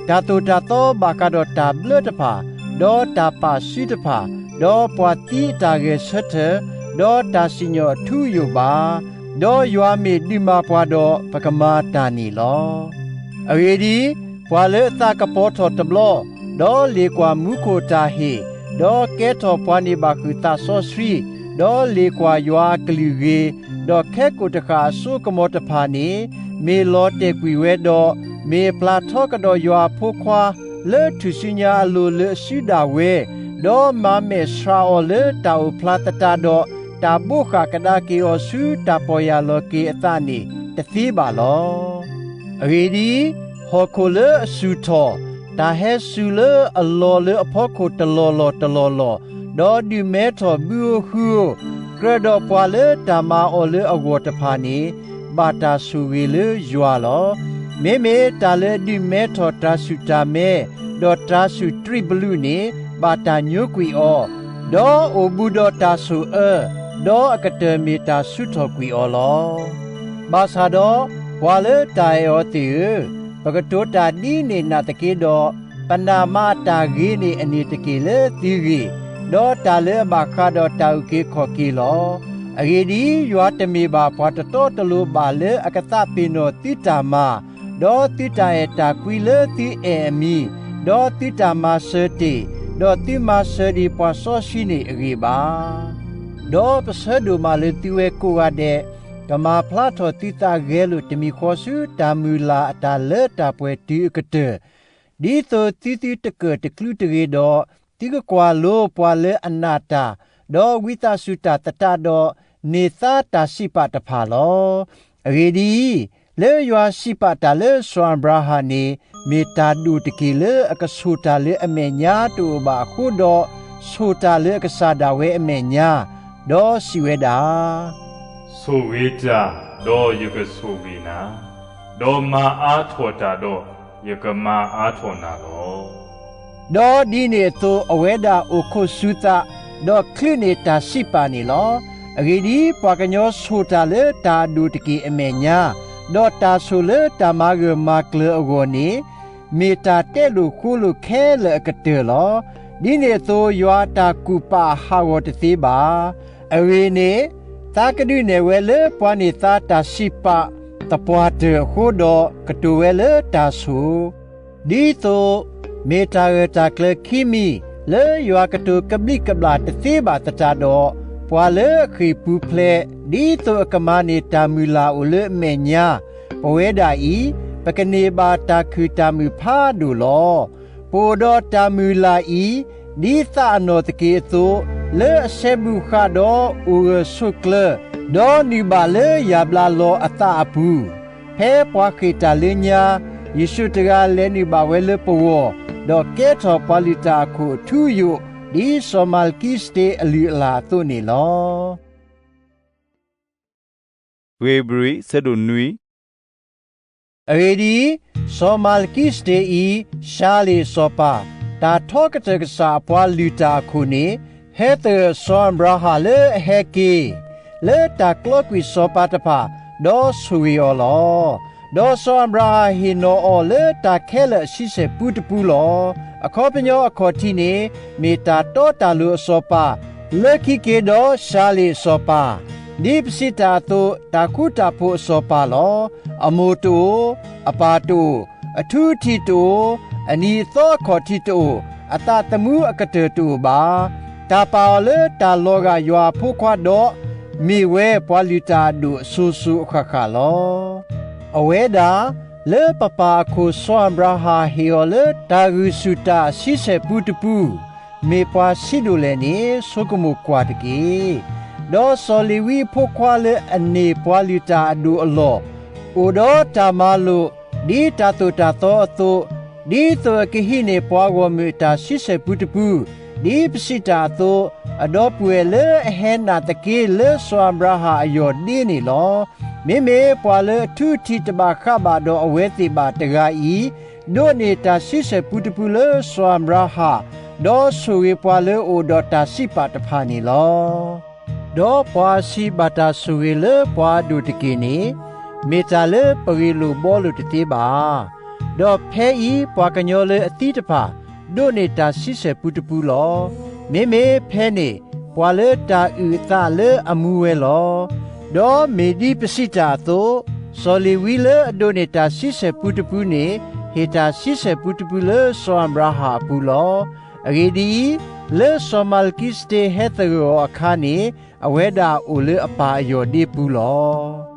တၢ်သိၣ်တၢ်သီဘၣ်ဃးဒီးတၢ်ဘျၢတဖၣ်, ဒီးတၢ်ပာ်စုတဖၣ်, ဒီးပှၤသံအတၢ်ဂဲၤဆၢထၢၣ်, ဒီးတၢ်စံၣ်ညီၣ်အထူအယိာ်ဘၣ်. ဒီးယွၤမ့ၢ်ဒုးမၤပှၤဒီး, ပကမၤတၢ်န့ၣ်လီၤ. အဂ့ၢ်ဒ်အံၤ, ပှၤလၢအသးကပီၤထီၣ်တဘျီ, ဒီးလ့ၣ်ကွၢ်မူခိၣ်တၢ်ဟ့ၣ်, ဒီးကဲထီၣ်ပှၤန့ၢ်ဘၣ်ဃုာ်သးစီဆှံ, ဒီးလ့ၣ်ကွၢ်ယွၤအကလုၢ်ဂ့ၤ, ဒီးခဲကိာ်တဃာ်အစိကမီၤတဖၣ်န့ၣ်, မ့ၢ်လီၤတဲာ်ကွံာ်ဝဲဒီး, မ့ၢ်ပျၢ်ထီကဒီးယွၤအဖိခွါ, လၢထူၣ်စုညါအလိၤလၢအစုဒၣ်ဝဲ, ဒီးမၤမဲာ်ဆှးအီၤလၢတၢ်အိၣ်ဖျါသတးဒီး, တၢ်ဘိးဃာ်ကဒါက့ၤအီၤဆူတၢ်ပီၢ်ယၢ်လီၤက့ၤအသးန့ၣ်, တသ့ဘၣ်လီၤ. အဂ့ၢ်ဒ်အံၤ, ဟီၣ်ခိၣ်လၢအစူၢ်ထီၣ်, တၢ်ဟဲစူၤလၢအလီၤလၢအဖီခိၣ်တလီၢ်လီၢ်တလီၢ်လီၢ်, ဒီးဒုးမဲထီၣ်ဘုဧိၤဟုဧိၤ, ကြၢးဒီးပှၤလၢတၢ်မၤအီၤလၢအဂီၢ်တဖၣ်န့ၣ်, ဘၣ်တၢ်ဆိၣ်ဂ့ၤလၢယွၤလီၤ. မ့မ့ၢ်တၢ်လၢအဒုးမဲထီၣ်တြၤဆူၣ်တၢ်မဲ, ဒီးတြၤဆူၣ်တြံးဘလူးန့ၣ်, ဘၣ်တၢ်ညိကွံာ်အီၤ, ဒီးအိၣ်ဘူးဒီးတၢ်ဆိၣ်အၢ, ဒီးအကတၢၢ်မ့ၢ်တၢ်ဆူးထီၣ်ကွံာ်အီၤလီၤ. ဘၣ်ဆၣ်ဒီး, ပှၤလၢတၢ်အဲၣ်အီၤသ့ၣ်ဧၢ, ပကတိၤတၢ်ဒ်န့ၣ်နာ်သက့ဒီး, ပနာ်မါအတၢ်ဂ့ၤန့ၣ်အန့ၣ်တက့ၢ်လၢသုဂ့ၢ်, ဒီးတၢ်လၢအဘၣ်ဃးဒီးတၢ်အုၣ်က့ၤခီၣ်က့ၤလီၤ. အဂ့ၢ်ဒ်အံၤ, ယွၤတမ့ၢ်ဘၣ်ပှၤတတီတလိၤဘၣ်လၢအကသးပ့ၤနီၣ်သုတၢ်မၤ, ဒီးသုတၢ်အဲၣ်တၢ်ကွံလၢသုအဲၣ်အမံၤ, ဒီးသုတၢ်မၤစၢၤတ့ၢ်, ဒီးသုမၤစၢၤဒံးပှၤစီဆှံန့ၣ်အဂ့ၢ်ဘၣ်. ဒီးပဆၢဒိၣ်မးလၢသုဝဲကိးဂၤဒဲး, ကမၤဖျါထီၣ်သုသးဂဲၤလိာ်တမံၤဃီဆူတၢ်မုၢ်လၢ်အတၢ်လၢတၢ်ပှဲၤတုၤအကတၢၢ်, ဒ်သိးသုသုတကၢၢ်တကျူတဂ့ၤဒီး, သုကကွၢ်လိပှၤလၢအနာ်တၢ်, ဒီးဝံသးစူၤတၢ်သတးဒီး, န့ၢ်သါတၢ်စံးပာ်တဖၣ်လီၤ. အဂ့ၢ်ဒ်အံၤ, လၢယွၤစံးပာ်တၢ်လၢစီၤအၤဘြၤဟၣ်န့ၣ်, မ့ၢ်တၢ်ဒိၣ်တက့ၢ်လၢအကဆိၣ်တၢ်လၢအမဲာ်ညါတအိၣ်ဘၣ်အဃိဒီး, ဆိၣ်တၢ်လၢအကစၢ်ဒၣ်ဝဲအမဲာ်ညါ, ဒီးစံးဝဲဒၣ် ဆိၣ်ဂ့ၤတၢ်, ဒီးယကဆိၣ်ဂ့ၤနၤ, ဒီးမၤအါထီၣ်တၢ်ဒီး, ယကမၤအါထီၣ်နၤလီၤ. ဒီးဒ်န့ၣ်အသိးအဝဲဒၣ်အိၣ်ခိးဆူသး, ဒီးချုးန့ၢ်တၢ်စံးပာ်န့ၣ်လီၤ. အဂ့ၢ်ဒ်အံၤ, ပှၤကညီဆိၣ်တၢ်လၢတၢ်အဒိၣ်တက့ၢ်အမဲာ်ညါ, ဒီးတၢ်ဆိၣ်လၢတၢ်မၤဂၢၢ်မၤကျၢၤအဂီၢ်န့ၣ်, မ့ၢ်တၢ်တဲလိာ်ဃိလိာ်ခဲလၢာ်အကတၢၢ်လီၤ. ဒ်န့ၣ်အသိး, ယွၤအတၢ်ကူၣ်ပာ်ဟးဂီၤတသ့ဘၣ်. အဂ့ၢ်န့ၣ်, သးကဒုးနဲၣ်ဝဲလၢပှၤန့ၢ်သါတၢ်စံးပာ်သပှၢ်တၢၢ်အဃိဒီး, ကတိၤဝဲလၢတၢ်ဆိၣ် ဒ်သိးမ့ၢ်တၢ်ဂၢၢ်တၢ်ကျၢၤခံမံၤ လၢယွၤကတိၤကဘျံးကဘျၣ်တသ့ဘၣ်သတးဒီး, ပှၤလၢအဃ့ၢ်ပူၤဖျဲး ဒ်သိးအကမၤန့ၢ်တၢ်မုၢ်လၢ်အိၣ်လၢအမဲာ်ညါ, ပဝဲဒၣ်အံၤ, ပကန့ၢ်ဘၣ်တၢ်ခုၣ်တၢ်မုာ်ဖးဒိၣ်လီၤ. ပအိၣ်ဒီးတၢ်မုၢ်လၢ်အံၤ, ဒ်သးအနီၢ်သက့ၤအသိး, လၢအဆဲးဘူၣ်ဃာ်ဒီးအိၣ်ဂၢၢ်ဆိးကျၢၤ, ဒီးနုာ်ဘၣ်လၢယၢ်ဘျါလီၤအသးအပူၤ, ဖဲပှၤဃ့ၢ်တၢ်လၢညါ, ယ့ၣ်ၡူးတဂၤလဲၤနုာ်ဘၣ်ဝဲလၢပဂီၢ်, ဒီးကဲထီၣ်ပှၤလုၢ်တၢ်အခိၣ်အထူအယိာ်, ဒ်စီၤမၤလကံစတ့အလုၢ်အလၢ်အသိးန့ၣ်လီၤ. ဧ့ၤဘြံၤ ဆၢဒိၣ်နွံ. အဂ့ၢ်ဒ်အံၤ, စီၤမၤလကံစတ့အံၤ, ၡၤလ့ၣ်အစီၤပၤ, တၢ်ထီကတၢၢ်ကစၢ်အပှၤလုၢ်တၢ်အခိၣ်န့ၣ်, ဟဲသဂၢၢ်စီၤအၤဘြၤဟၣ်လၢအဟဲက့ၤ လၢတၢ်ကျီကွံာ်စီၤပၤတဖၣ်, ဒီးဆိၣ်ဂ့ၤအီၤလီၤ. ဒီးစီၤအၤဘြၤဟၣ်ဟ့ၣ်နီၤအီၤလၢတၢ်ခဲလၢာ်အဆံဆဲၣ်ပူတပူလီၤ. အခီပညီအခီၣ်ထံးန့ၣ်, မ့ၢ်တၢ်တီတၢ်လိၤအစီၤပၤ, လၢခံက့ၤဒီးၡၤလ့ၣ်အစီၤပၤ, ဒ်ပစံးတၢ်အသိး, တၢ်ဃူတၢ်ဖိးအစီၤပၤလီၤ. အမိၢ်တအိၣ်, အပၢ်တအိၣ်, အထူအထံးတအိၣ်, အနံၤအသီအခီၣ်ထံးတအိၣ်, အသးသမူအကတၢၢ်တအိၣ်ဘၣ်. တၢ်ပာ်အီၤလၢတၢ်လီၤဂာ်ယွၤအဖိခွါဒီး, မ့ၢ်ဝဲပှၤလုၢ်တၢ်အဒိၣ်အစိၤစိၤအဃၣ်ဃၣ်လီၤ. အဝဲဒၣ်, လၢပပၢ်အခိၣ်စီၤအၤဘြၤဟၣ်ဟ့ၣ်အီၤလၢတၢ်ဂုာ်ဆူၣ်တၢ်အဆံဆဲၣ်ပူတပူ, မ့ၢ်ပှၤဆံးဒိၣ်လဲၣ်န့ၣ်, ဆိကမိၣ်ကွၢ်တက့ၢ်. ဒီးစီၤလ့ၤဝံအဖိခွါလၢအန့ၢ်ပှၤလုၢ်တၢ်အဒိၣ်အလီၢ်, အိၣ်ဒီးတၢ်မၤလိာ်, ဒ်တၢ်သိၣ်တၢ်သီအသိး, ဒ်သိးအကဟံးန့ၢ်ပှၤဂီၢ်မုၢ်အတၢ်ဆံဆဲၣ်ပူတပူ, ဒ်ပစံးတၢ်အသိး, အဒီပုၢ်ဝဲၢ်လၢအဟဲနာ်သက့လၢစီၤအၤဘြၤဟၣ်အယီၢ်ဒ့န့ၣ်လီၤ. မ့မ့ၢ်ပှၤလၢအထူအထံးတဘၣ်ဃးဘၣ်ဒီးအဝဲသ့ၣ်ဘၣ်တဂၤအံၤ, ဒိးန့ၢ်တၢ်ဆံဆဲၣ်ပူတပူလၢစီၤအၤဘြၤဟၣ်, ဒီးဆိၣ်ဂ့ၤပှၤလၢအအိၣ်ဒီးတၢ်စံးပာ်တဖၣ်န့ၣ်လီၤ. ဒီးပှၤအဆံးဘၣ်တၢ်ဆိၣ်ဂ့ၤလၢပှၤအဒိၣ်တက့ၢ်န့ၣ်, မ့ၢ်တၢ်လၢပဂ့ၢ်လိာ်ဘှီလိာ်တသ့ဘၣ်. ဒီးဖဲအံၤပှၤကညီလၢအသံတဖၣ်, ဒိးန့ၢ်တၢ်ဆံဆဲၣ်ပူတပူလီၤ. မ့မ့ၢ်ဖဲန့ၣ်, ပှၤလၢတၢ်အုၣ်အသးလၢအမူဝဲလီၤ. ဒီးမ့ၢ်ဒ်ပစံးတၢ်အသိး, စီၤလ့ၤဝံလၢအဒိးန့ၢ်တၢ်ဆံဆဲၣ်ပူတပူန့ၣ်, ဟ့ၣ်တၢ်ဆံဆဲၣ်ပူတပူလၢစီၤအၤဘြၤဟၣ်အပူၤလီၤ. အဂ့ၢ်ဒ်အံၤ, လၢစီၤမၤလကံစတ့ဟဲသဂၢၢ်အီၤအခါန့ၣ်, အဝဲဒၣ်အိၣ်လၢအပၢ်အယီၢ်ဒ့ပူၤလီၤ.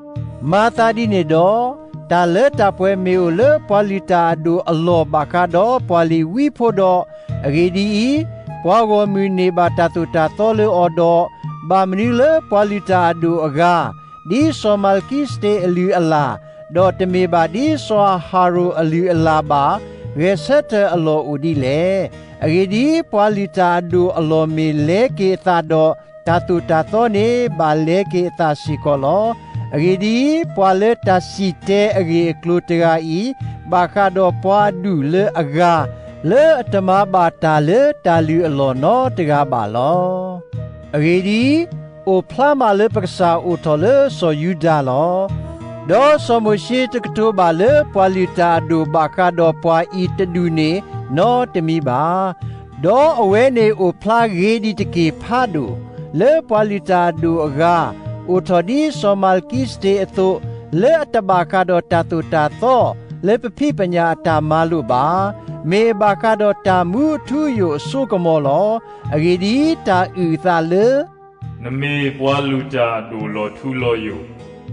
မၤသးဒ်န့ၣ်ဒီး, တၢ်လၢတၢ်ပှဲၤမ့ၢ်အိၣ်လၢပှၤလုၢ်တၢ်အဒိၣ်အလီၢ်ဘၣ်ဃးဒီးပှၤလ့ၤဝံဖိဒီး, အဂ့ၢ်ဒ်အံၤ, ပှၤဂီၢ်မုၢ်န့ၢ်ဘၣ်တၢ်သိၣ်တၢ်သီလၢအီၤဒီး, ဘၣ်မနုၤလၢပှၤလုၢ်တၢ်အဒိၣ်အဂၤ, ဒ်စီၤမၤလကံစတ့အလုၢ်အလၢ်, ဒီးတမ့ၢ်ဘၣ်ဒ်စီၤအၤဟရိၣ်အလုၢ်အလၢ်ဘၣ်, ဂဲၤဆၢထၢၣ်အလီၢ်အိၣ်ဒ်လဲၣ်. အဂ့ၢ်ဒ်အံၤ, ပှၤလုၢ်တၢ်အဒိၣ်အလီၢ်မ့ၢ်လဲက့ၤအသးဒီး, တၢ်သိၣ်တၢ်သီန့ၣ်ဘၣ်လဲက့ၤအသးစ့ၢ်ကီးလီၤ. အဂ့ၢ်ဒ်အံၤ, ပှၤလၢတၢ်စံၣ်တဲၤအဂ့ၢ်အကျိၤတဂၤအံၤ, ဘၣ်ဃးဒီးပှၤအဒူၣ်လၢအဂၤ, လၢအတမၤဘၣ်တၢ်လၢတၢ်လုၢ်အလီၢ်နီတဂၤဘၣ်လီၤ. အဂ့ၢ်ဒ်အံၤ, အိၣ်ဖျါမးလၢပကစၢ်အိၣ်ထီၣ်လၢစီၤယူဒၤလီၤ. ဒီးစီၤမိၤၡ့တကတိၤဘၣ်လၢပှၤလုၢ်တၢ်အဒိၣ်ဘၣ်ဃးဒီးပှၤအံၤတဒူၣ်န့ၣ်နီတမံၤဘၣ်. ဒီးအဝဲန့ၣ်အိၣ်ဖျါဂ့ၤဒံးတက့ၢ်ဖးဒိၣ်, လၢပှၤလုၢ်တၢ်အဒိၣ်အဂၤ, အိၣ်ထီၣ်ဒ်စီၤမၤလကံစတ့အသိး, လၢအတဘၣ်ဃးဒီးတၢ်သိၣ်တၢ်သီ, လၢပဖံးပညၣ်အတၢ်မၤလိာ်ဘၣ်, မ့ၢ်ဘၣ်ဃးဒီးတၢ်မူအထူအယိာ်အစိကမီၤလီၤ. အဂ့ၢ်ဒ်အံၤ, တၢ်အုၣ်အသးလၢ နမ့ၢ်ပှၤလုၢ်တၢ်အဒိၣ်လီၤထူလီၤယိာ်,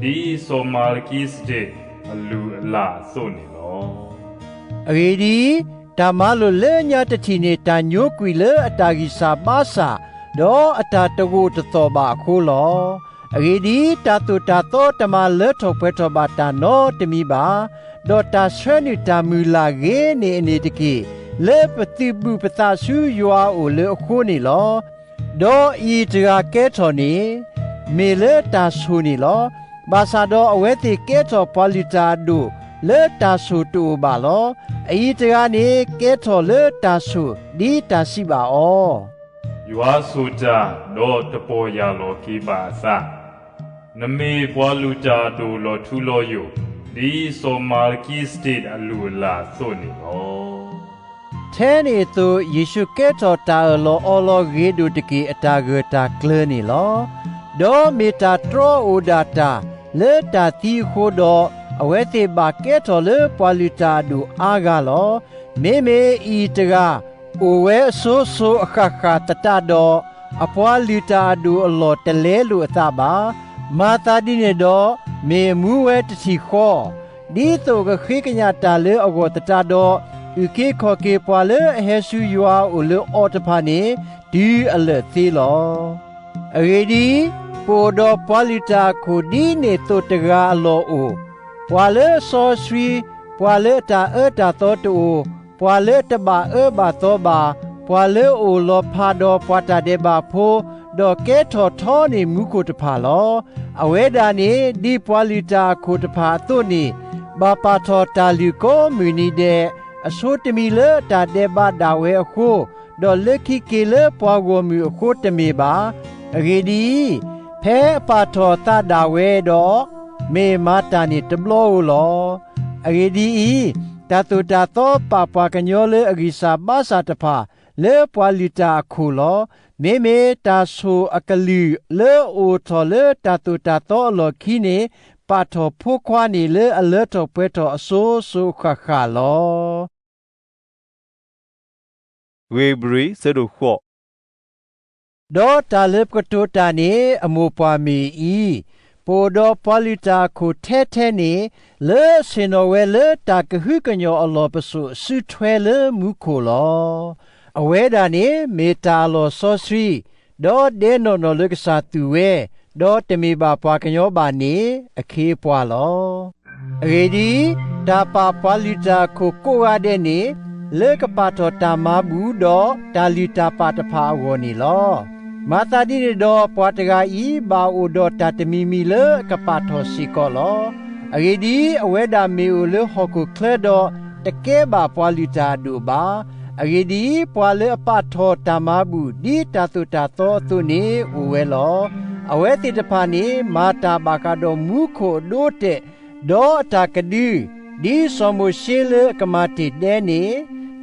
ဒ်စီၤမၤလကံစတ့အလုၢ်အလၢ်အသိးန့ၣ်လီၤ. အဂ့ၢ်ဒ်အံၤ, တၢ်မၤလိာ်လၢညါတထံၣ်န့ၣ် တၢ်ညိကွံာ်လၢအတၢ်ဂံၢ်စၢ်ဘါစၢ်, ဒီးအတၢ်တဂိာ်တသီၣ်ဘၣ်အဃိလီၤ. အဂ့ၢ်ဒ်အံၤ, တၢ်သိၣ်တၢ်သီတမၤလၢထီၣ်ပှဲၤထီၣ်ဘၣ်တၢ်နီတမံၤဘၣ်, ဒီးတၢ်ဆှၢနုာ်တၢ်မုၢ်လၢ်ဂ့ၤန့ၣ်အန့ၣ်တက့ၢ်, လၢပသုးဘူးပသးဆူယွၤအအိၣ်လၢအဃိန့ၣ်လီၤ. ဒီးအအံၤတဂၤကဲထီၣ်န့ၣ်, မ့ၢ်လၢတၢ်ဆိၣ်န့ၣ်လီၤ. ဘၣ်ဆၣ်ဒီးအဝဲသ့ၣ်ကဲထီၣ်ပှၤလုၢ်တၢ်အဒိၣ်လၢတၢ်ဆိၣ်တအိၣ်ဘၣ်လီၤ. အအံၤတဂၤန့ၣ်ကဲထီၣ်လၢတၢ်ဆိၣ်ဒ်တၢ်စံးဘၣ်အီၤ ယွၤဆိၣ်တၢ်, ဒီးတပီၢ်ယၢ်လီၤက့ၤဘၣ်အသး, နမ့ၢ်ပှၤလုၢ်တၢ်အဒိၣ်လီၤထူလီၤယိာ်, ဒ်စီၤမၤလကံစတ့းအလုၢ်အလၢ်အသိးန့ၣ်လီၤ. ထဲန့ၣ်အသိး ယ့ၣ်ၡူးကဲထီၣ်တၢ်အၢၣ်လီၤအီလီၤဂ့ၤဒိၣ်တက့ၢ် အတၢ်ဂၢၢ်တၢ်ကျၢၤန့ၣ်လီၤ. ဒီးမ့ၢ်တၢ်တြီအိၣ်ဒၣ်တၢ် လၢတၢ်သံအဃိဒီး, အဝဲသ့ၣ်ဘၣ်ကဲထီၣ်လၢပှၤလုၢ်တၢ်အဒိၣ်အါဂၤလီၤ. မ့မ့ၢ်အံၤတဂၤ အိၣ်ဝဲအစိၤစိၤအဃၣ်ဃၣ်သတးဒီး, အပှၤလုၢ်တၢ်အဒိၣ်အလီၢ်တလဲလိာ်အသးဘၣ်. မၤသးဒ်န့ၣ်ဒီး, မ့ၢ်မူဝဲတထံၣ်ဃီ, ဒ်သိးကဃ့ကညးတၢ်လၢအဂီၢ်သတးဒီး, အုၣ်က့ၤခီၣ်က့ၤပှၤလၢအဟဲဆူယွၤအအိၣ်လၢအီၤတဖၣ်န့ၣ် တုၤအလၢာ်သ့လီၤ. အဂ့ၢ်ဒ်အံၤ, ပအိၣ်ဒီးပှၤလုၢ်တၢ်အခိၣ်ဒ်န့ၣ်သိးတဂၤအလီၢ်အိၣ်, ပှၤလၢအစီဆှံ, ပှၤလၢအတၢ်အၢတၢ်သီတအိၣ်, ပှၤလၢအတဘၣ်အၢဘၣ်သီဘၣ်, ပှၤလၢအအိၣ်လီၤဖးဒီးပှၤတၢ်ဒဲးဘးဖိ, ဒီးကဲထီၣ်ထီန့ၢ်မူခိၣ်တဖၣ်လီၤ. အဝဲဒၣ်န့ၣ် ဒ်ပှၤလုၢ်တၢ်အခိၣ်တဖၣ်အသိးန့ၣ်, ဘၣ်ပာ်ထီၣ်တၢ်လုၢ်ကိးမုၢ်နံၤဒဲး, အဆိတမံၤလၢအတၢ်ဒဲးဘးဒၣ်ဝဲအဃိ, ဒီးလၢခံက့ၤလၢပှၤဂီၢ်မုၢ်အဃိတမ့ၢ်ဘၣ်. အဂ့ၢ်ဒ်အံၤ, ဖဲအပာ်ထီၣ်အသးဒၣ်ဝဲဒီး, မ့ၢ်မၤတၢ်န့ၣ်တဘျီဧိၤလီၤ. အဂ့ၢ်ဒ်အံၤ, တၢ်သိၣ်တၢ်သီပာ်ပှၤကညီလၢအဂံၢ်စၢ်ဘါစၢ်တဖၣ် လၢပှၤလုၢ်တၢ်အခိၣ်လီၤ. မ့မ့ၢ်တၢ်ဆိၣ်အကလုၢ်လၢအအိၣ်ထီၣ်လၢတၢ်သိၣ်တၢ်သီအလီၢ်ခံန့ၣ်, ပာ်ထီၣ်ဖိခွါန့ၣ်လၢအလၢထီၣ်ပှဲၤထီၣ်အစိၤစိၤအဃၣ်ဃၣ်လီၤ. ဒီးတၢ်လၢပကတိၤတၢ်န့ၣ် အမိၢ်ပှၢ်မ့ၢ်အံၤ, ပအိၣ်ဒီးပှၤလုၢ်တၢ်အခိၣ်ထဲထဲန့ၣ်, လၢအဆ့ၣ်နီၤဝဲလၢတၢ်ကဟုကညီၢ်အလီၢ်ပစိာ်စုထွဲလၢမူခိၣ်လီၤ. အဝဲဒၣ်န့ၣ် မ့ၢ်တၢ်အလီၢ်စီဆှံ, ဒီးဒဲနီၢ်နီၢ်လၢကစၢ်သူၣ်ဝဲ, ဒီးတမ့ၢ်ဘၣ်ပှၤကညီဘၣ်န့ၣ် အခ့အပှၤလီၤ. အဂ့ၢ်ဒ်အံၤ, တၢ်ပာ်ပှၤလုၢ်တၢ်အခိၣ်ကိးဂၤဒဲးန့ၣ်, လၢကပာ်ထီၣ်တၢ်မၤဘူၣ်ဒီးတၢ်လုၢ်တၢ်ပာ်တဖၣ်အဂီၢ်န့ၣ်လီၤ. မၤသးဒ်န့ၣ်ဒီး ပှၤတဂၤအံၤဘၣ်အိၣ်ဒီးတၢ်တမံၤမံၤလၢအကပာ်ထီၣ်စ့ၢ်ကီးလီၤ. အဂ့ၢ်ဒ်အံၤ, အဝဲဒၣ်မ့ၢ်အိၣ်လၢဟီၣ်ခိၣ်ချၢဒီး တကဲဘၣ်ပှၤလုၢ်တၢ်အဒိၣ်ဘၣ်. အဂ့ၢ်ဒ်အံၤ, ပှၤလၢအပာ်ထီၣ်တၢ်မၤဘူၣ် ဒ်တၢ်သိၣ်တၢ်သီအသိးန့ၣ် အိၣ်ဝဲလီၤ. အဝဲသ့ၣ်တဖၣ်န့ၣ် မၤတၢ်ဘၣ်ဃးဒီးမူခိၣ်အဒိအတဲာ်, ဒီးအတၢ်ကဒု, ဒ်စီၤမိၤၡ့လၢအကမၤတ့ၢ်ဒဲန့ၣ်,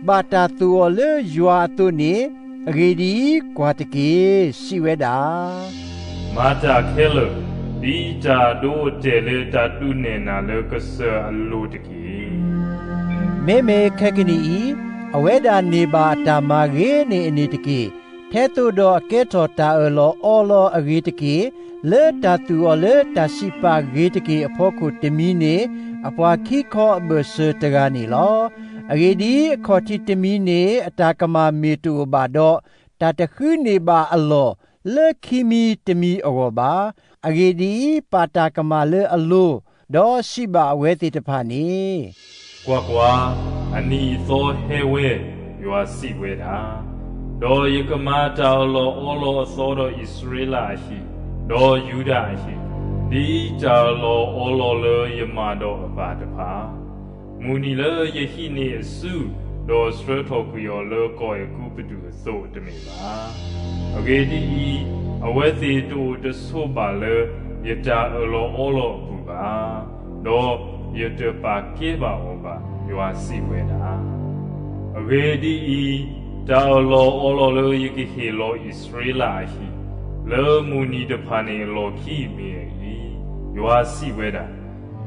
ဘၣ်တၢ်သိၣ်အီၤလၢယွၤအသိးန့ၣ်, အဂ့ၢ်ဒ်အံၤ, ကွၢ်တက့ၢ်, စံးဝဲဒၣ်, မၤတၢ်ခဲလၢာ်, ဒ်တၢ်အဒိအတဲာ်လၢတၢ်ဒုးနဲၣ်နၤလၢကစၢၢ်အလိၤတက့ၢ်. မ့မ့ၢ်ခဲကနံၣ်အံၤ, အဝဲဒၣ်န့ၢ်ဘၣ်အတၢ်မၤဂ့ၤန့ၢ်အန့ၣ်တက့ၢ်. ထဲသိးဒီးအကဲထီၣ်တၢ်အၢၣ်လီၤအီလီၤအဂ့ၤတက့ၢ်, လၢတၢ်သူၣ်အီၤလၢတၢ်စံးပာ်ဂ့ၤတက့ၢ်အဖီခိၣ်တမံၤန့ၣ်, အပှၤခံခီအဘၢၣ်စၢၤတဂၤန့ၣ်လီၤ. အဂ့ၢ်ဒ်အံၤ, အခီၣ်ထံးတမံၤန့ၣ် အတၢ်ကမၣ်မ့ၢ်တအိၣ်ဘၣ်ဒီး, တၢ်တဃုန့ၢ်ဘၣ်အလီၢ်လၢခံမံၤတမံၤအဂီၢ်ဘၣ်. အဂ့ၢ်ဒ်အံၤ, ပာ်တၢ်ကမၣ်လၢအလိၤ, ဒီးစံးဘၣ်အဝဲသ့ၣ်တဖၣ်န့ၣ်, ကွၢ်ကွၢ်, အနံၤအသီဟဲဝဲ, ယွၤစံးဝဲဒၣ်, ဒီးယကမၤတၢ်အၢၣ်လီၤအီလီၤအသီဒီးအံၣ်စရ့လးအဟံၣ်, ဒီးယူဒၤအဟံၣ်, ဒ်တၢ်အၢၣ်လီၤအီလီၤလၢယမၤဒီးအဘၣ်တဖၣ် မုၢ်နံၤလၢယဟံးန့ၢ်အစု, ဒီးဆှၢထီၣ်ကွံာ်အီၤလၢကီၢ်အဲၤကူပတူးအသိးတမ့ၢ်ဘၣ်. အဂ့ၢ်ဒ်အံၤ, အဝဲသ့ၣ်တအိၣ်တဆိးဘၣ်လၢယတၢ်အၢၣ်လီၤအီလီၤအပူၤဘၣ်, ဒီးယတပာ်ကဲဘၣ်အီၤဘၣ်, ယွၤစံးဝဲဒၣ်. အဂ့ၢ်ဒ်အံၤ, တၢ်အၢၣ်လီၤအီလီၤလၢယကဟ့ၣ်လီၤအံၣ်စရ့လးအဟံၣ်, လၢမုၢ်နံၤတဖၣ်န့ၣ်အလီၢ်ခံမ့ၢ်အံၤ, ယွၤစံးဝဲဒၣ်,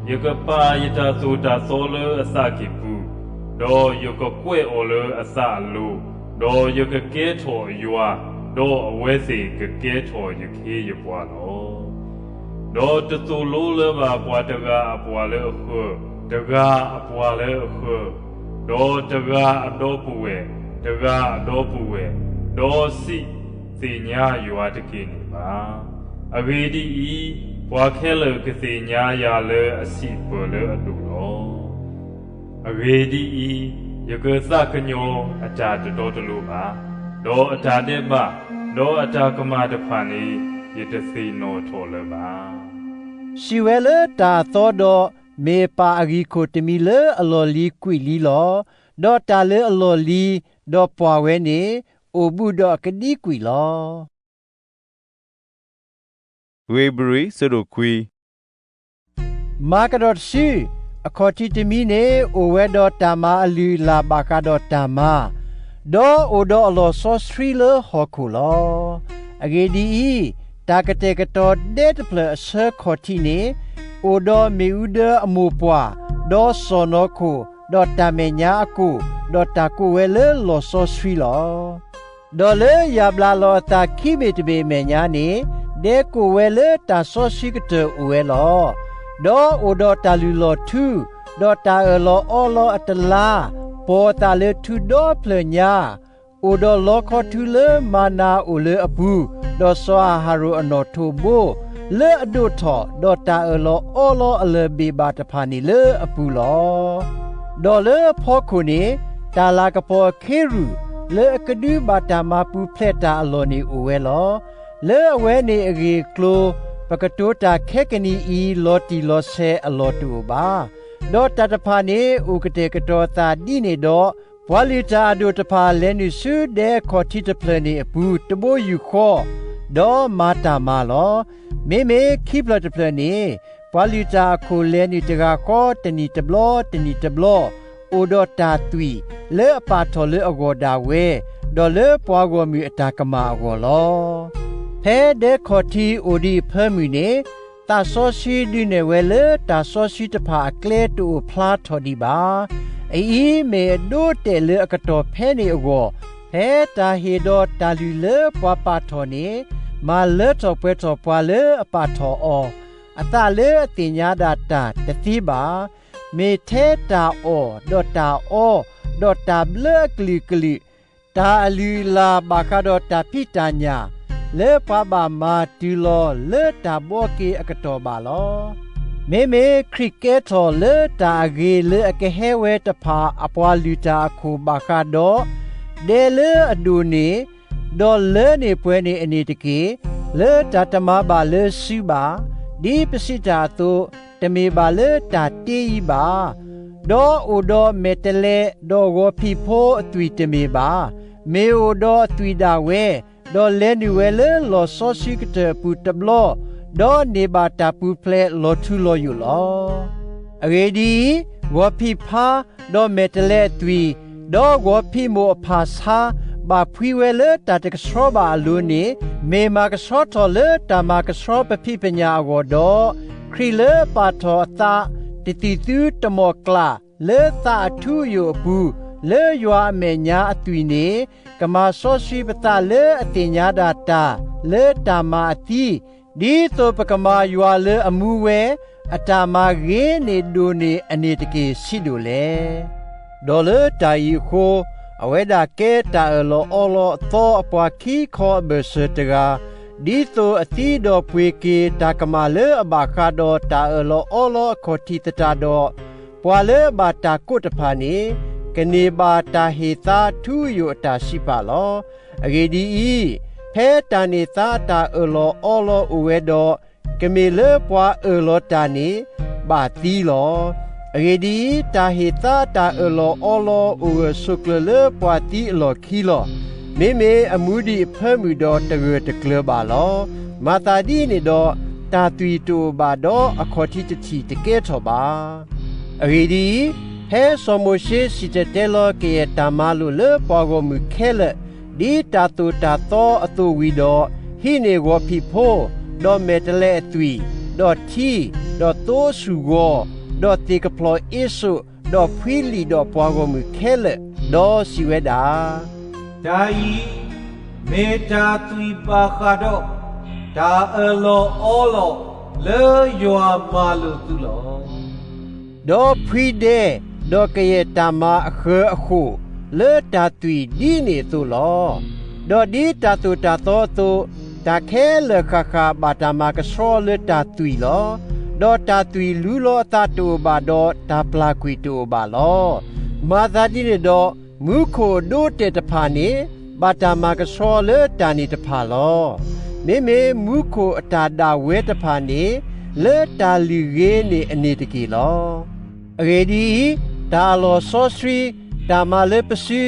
ယကပာ်ယတၢ်သိၣ်တၢ်သီလၢအသးကံၢ်ပူၤ, ဒီးယကကွဲးအီၤလၢအသးအလိၤ, ဒီးယကကဲထီၣ်အယွၤ, ဒီးအဝဲသ့ၣ်ကကဲထီၣ်ယခ့ယပှၤလီၤ. ဒီးတသိၣ်လိလၢၤဘၣ်ပှၤတဂၤအပှၤလၢအဃၢၤ, တဂၤအပှၤလၢအဃၢၤ, ဒီးတဂၤအဒီပုၢ်ဝဲၢ်, တဂၤအဒီပုၢ်ဝဲၢ်, ဒီးစံး, သ့ၣ်ညါယွၤတက့ၢ်န့ၣ်ဘၣ်. အဂ့ၢ်ဒ်အံၤ, ပှၤခဲလၢာ်ကသ့ၣ်ညါယၤလၢအဆံးပၢၢ်လၢအဒိၣ်လီၤ. အဂ့ၢ်ဒ်အံၤ, ယကသးကညီၤအတၢ်တတီတလိၤဘၣ်, ဒီးအတၢ်ဒဲးဘး, ဒီးအတၢ်ကမၣ်တဖၣ်န့ၣ်, ယတသ့ၣ်နီၣ်ထီၣ်လၢၤဘၣ်. စံးဝဲလၢတၢ်အသီဒီး, မ့ၢ်ပာ်အဂံၢ်ခိၣ်တမံၤလၢအလီၢ်လံၤကွံာ်လံလီၤ. ဒီးတၢ်လၢအလီၢ်လံၤ, ဒီးပှၢ်ဝဲန့ၣ်, အိၣ်ဘူးဒီးအကဒံကွံာ်လီၤ. ဧ့ၤဘြံၤ အဆၢဒိၣ်ခွံ. မၤကဒီးတစု, အခီၣ်ထံးတမံၤန့ၣ် အိၣ်ဝဲဒီးတၢ်မၤအလုၢ်အလၢ်ဘၣ်ဃးဒီးတၢ်မၤ, ဒီးအိၣ်ဒီးအလီၢ်စီဆှံလၢဟီၣ်ခိၣ်လီၤ. အဂ့ၢ်ဒ်အံၤ, တၢ်ကတဲာ်ကတီၤဒဲတဖျၢၣ်အဆၢခီၣ်ထံးန့ၣ်, အိၣ်ဒီးမ့ၣ်အူဒၢအမိၢ်ပှၢ်, ဒီးစီၢ်နီၤခိၣ်, ဒီးတၢ်မဲာ်ညါအကိၢ်, ဒီးတၢ်ကိးဝဲလၢလီၢ်စီဆှံလီၤ. ဒီးလၢယၢ်ဘျးလီၤအသးခံဘ့ၣ်တဘ့ၣ်အမဲာ်ညါန့ၣ်, ဒဲကိးဝဲလၢတၢ်စီဆှံကတၢၢ်အိၣ်ဝဲလီၤ. ဒီးအိၣ်ဒီးတၢ်လုၢ်လီၢ်ထူ, ဒီးတၢ်အၢၣ်လီၤအီလီၤအတလါ, ပီၣ်အသးလၢထူဒီဖျၢၣ်ညါ, အိၣ်ဒီးလီခီထူလၢမၤနၤအိၣ်လၢအပူၤ, ဒီးစီၤအၤဟရိၣ်အနီၣ်ထိးဘိ, လၢအဒိၣ်ထီၣ်, ဒီးတၢ်အၢၣ်လီၤအီလီၤအလၢၢ်ဘ့ၣ်ဘၣ်တဖၣ်န့ၣ်လၢအပူၤလီၤ. ဒီးလၢအဖီခိၣ်န့ၣ်, တၢ်လၤကပီၤအခ့ရူၢ်, လၢအကဒုဘၣ်တၢ်မၤပူၤဖျဲးတၢ်အလီၢ်န့ၣ်အိၣ်ဝဲလီၤ. လၢအဝဲန့ၣ်အဂ့ၢ်အကျိၤ, ပကတိၤတၢ်ခဲကနံၣ်အံၤ လီၤတံၢ်လီၤဆဲးအလီၢ်တအိၣ်ဘၣ်. ဒီးတၢ်တဖၣ်န့ၣ်အိၣ်ကတဲာ်ကတီၤအသးဒ်န့ၣ်ဒီး, ပှၤလုၢ်တၢ်အဒိၣ်တဖၣ်လဲၤနုာ်ဆူဒဲအခီၣ်ထံးတဖျၢၣ်န့ၣ်အပူၤတဘိယူၢ်ဃီ, ဒီးမၤတၢ်မၤလီၤ. မ့မ့ၢ်ခံဖျၢၣ်တဖျၢၣ်န့ၣ်, ပှၤလုၢ်တၢ်အခိၣ်လဲၤနုာ်တဂၤဃီတနံၣ်တဘျီတနံၣ်တဘျီ, အိၣ်ဒီးတၢ်သွံၣ်လၢအပာ်ထီၣ်လၢအဂီၢ်ဒၣ်ဝဲ, ဒီးလၢပှၤဂီၢ်မုၢ်အတၢ်ကမၣ်အဂီၢ်လီၤ. ဖဲဒဲခီၣ်ထံးအိၣ်ဒံးအဖၢမုၢ်န့ၣ်, သးစီဆှံဒုးနဲၣ်ဝဲလၢတၢ်စီဆှံတဖၣ်အကျဲတအိၣ်ဖျါထီၣ်ဒံးဘၣ်. အအံၤမ့ၢ်အဒိအတဲာ်လၢအကတီၢ်ဖဲန့ၣ်အဂီၢ်, ဖဲတၢ်ဟ့ၣ်ဒီးတၢ်လုၢ်လၢပှၤပာ်ထီၣ်န့ၣ်, မၤလၢထီၣ်ပှဲၤထီၣ်ပှၤလၢအပာ်ထီၣ်အီၤ, အသးလၢအသ့ၣ်ညါဒၣ်တၢ်တသ့ဘၣ်. မ့ၢ်ထဲတၢ်အီၣ်, ဒီးတၢ်အီ, ဒီးတၢ်ဘျၢအကလုာ်ကလုာ်, တၢ်အလုၢ်အလၢ်ဘၣ်ဃးဒီးတၢ်ဖံးတၢ်ညၣ်, လၢပှၤဘၣ်မၤတုၤလီၤလၢတၢ်ဘှီက့ၤအကတီၢ်ဘၣ်လီၤ. မ့မ့ၢ်ခရံာ်ကဲထီၣ်လၢတၢ်အဂ့ၤလၢအကဟဲဝဲတဖၣ်အပှၤလုၢ်တၢ်အခိၣ်ဘၣ်ဃးဒီး, ဒဲလၢအဒိၣ်န့ၢ်, ဒီးလၢန့ၢ်ပှဲၤန့ၢ်အန့ၣ်တက့ၢ်. လၢတၢ်တမၤဘၣ်လၢစုဘၣ်, ဒ်ပစံးတၢ်အသိး, တမ့ၢ်ဘၣ်လၢတၢ်တ့အံၤဘၣ်. ဒီးအိၣ်ဒီးမဲာ်တဲးလဲး, ဒီးဂီၤဖံးဖိအသွံၣ်တမ့ၢ်ဘၣ်. မ့ၢ်အိၣ်ဒီးအသွံၣ်ဒၣ်ဝဲ, ဒီးလဲၤနုာ်ဝဲလၢလီၢ်စီဆှံကတၢၢ်အပူၤတဘျီ, ဒီးန့ၢ်ဘၣ်တၢ်ပူၤဖျဲးလီၤထူလီၤယိာ်လီၤ. အဂ့ၢ်ဒ်အံၤ, ဂီၤဖံးဖါ, ဒီးမဲာ်တဲးလဲးအသွံၣ်, ဒီးဂီၤဖံးမိၢ်အဖၣ်ဆါ, ဘၣ်ဖှံဝဲလၢတၢ်တကဆှီဘၣ်အလိၤန့ၣ်, မ့ၢ်မၤကဆှီထီၣ်လၢတၢ်မၤကဆှီပဖံးပညၣ်အဂီၢ်ဒီး, ခရံာ်လၢပာ်ထီၣ်အသးတသံၣ်သူတမီၢ်ကျၢ် လၢသးအထူအယိာ်အပူၤ, လၢယွၤအမဲာ်ညါအသွံၣ်န့ၣ်, ကမၤစီဆှံပသးလၢအသ့ၣ်ညါဒၣ်တၢ်လၢတၢ်မၤအသံ, ဒ်သိးပကမၤယွၤလၢအမူဝဲ, အတၢ်မၤဂ့ၤန့ၢ်ဒိၣ်န့ၢ်အန့ၣ်တက့ၢ် စံးဒိၣ်လဲၣ်. ဒီးလၢတၢ်အံၤအဃိ, အဝဲဒၣ်ကဲတၢ်အၢၣ်လီၤအီလီၤအသီအပှၤခံခီအဘၢၣ်စၢၤတဂၤ, ဒ်သိးအသံဒီးပှ့ၤက့ၤတၢ်ကမၣ်လၢအဘၣ်ဃးဒီးတၢ်အၢၣ်လီၤအီလီၤအခီၣ်ထံးသတးဒီး, ပှၤလၢအဘၣ်တၢ်ကိးတဖၣ်န့ၣ်, ကန့ၢ်ဘၣ်တၢ်ဟ့ၣ်သါထူအယိာ်အတၢ်စံးပာ်လီၤ. အဂ့ၢ်ဒ်အံၤ, ဖဲတၢ်န့ၢ်သါတၢ်အၢၣ်လီၤအီလီၤအိၣ်ဝဲဒီး, ကမ့ၢ်လၢပှၤအၢၣ်လီၤတၢ်န့ၣ်, ဘၣ်သံလီၤ. အဂ့ၢ်ဒ်အံၤ, တၢ်ဟ့ၣ်သါတၢ်အၢၣ်လီၤအီလီၤအိၣ်ဂၢၢ်ဆိးကျၢၤလၢပှၤသံအလီၢ်ခံလီၤ. မ့မ့ၢ်အမူဒံးအဖၢမုၢ်ဒီးတဂၢၢ်တကျၢၤဘၣ်လီၤ. မၤသးဒ်န့ၣ်ဒီး, တၢ်သွံၣ်တအိၣ်ဘၣ်ဒီးအခီၣ်ထံးတထံၣ်တကဲထီၣ်ဘၣ်. အဂ့ၢ်ဒ်အံၤ, ဖဲစီၤမိၤၡ့စံၣ်တဲၤတဲလီၤကယဲၢ်တၢ်မၤလိာ်လၢပှၤဂီၢ်မုၢ်ခဲလၢာ်, ဒ်တၢ်သိၣ်တၢ်သီအသိးဝံၤဒီး, ဟံးန့ၢ်ဂီၤဖံးဖိ, ဒီးမဲာ်တဲးလဲးအသွံၣ်, ဒီးထံ, ဒီးသိအဆူၣ်ဂီၤ, ဒီးသ့ၣ်ကဖျီၣ်အ့စိာ်, ဒီးဖှံလံာ်ဒီးပှၤဂီၢ်မုၢ်ခဲလၢာ်, ဒီးစံးဝဲဒၣ်, တၢ်အံၤမ့ၢ်တၢ်သွံၣ်ဘၣ်ဃးဒီး တၢ်အၢၣ်လီၤအီလီၤလၢယွၤမၤလိာ်သုလီၤ. ဒီးဖှံဒဲ, ဒီးကယဲၢ်တၢ်မၤအဃၢၤအဃိာ်လၢတၢ်သွံၣ်ဒ်န့ၣ်အသိးလီၤ. ဒီးဒ်တၢ်သိၣ်တၢ်သီအသိး, တၢ်ခဲလၢာ်ဃၣ်ဃၣ်ဘၣ်တၢ်မၤကဆှီလၢတၢ်သွံၣ်လီၤ. ဒီးတၢ်သွံၣ်လူလီၤအသးတအိၣ်ဘၣ်ဒီးတၢ်ပျၢ်ကွံာ်တအိၣ်ဘၣ်လီၤ. မၤသးဒ်န့ၣ်ဒီး, မူခိၣ်အဒိအတဲာ်တဖၣ်န့ၣ်, ဘၣ်တၢ်မၤကဆှီလၢတၢ်န့ၣ်တဖၣ်လီၤ. မ့မ့ၢ်မူခိၣ်အတၢ်ဒၣ်ဝဲတဖၣ်န့ၣ်, လၢတၢ်လုၢ်ဂ့ၤန့ၢ်အန့ၣ်တက့ၢ်လီၤ. အဂ့ၢ်ဒ်အံၤ, တၢ်အလီၢ်စီဆှံ, တၢ်မၤလၢပစု,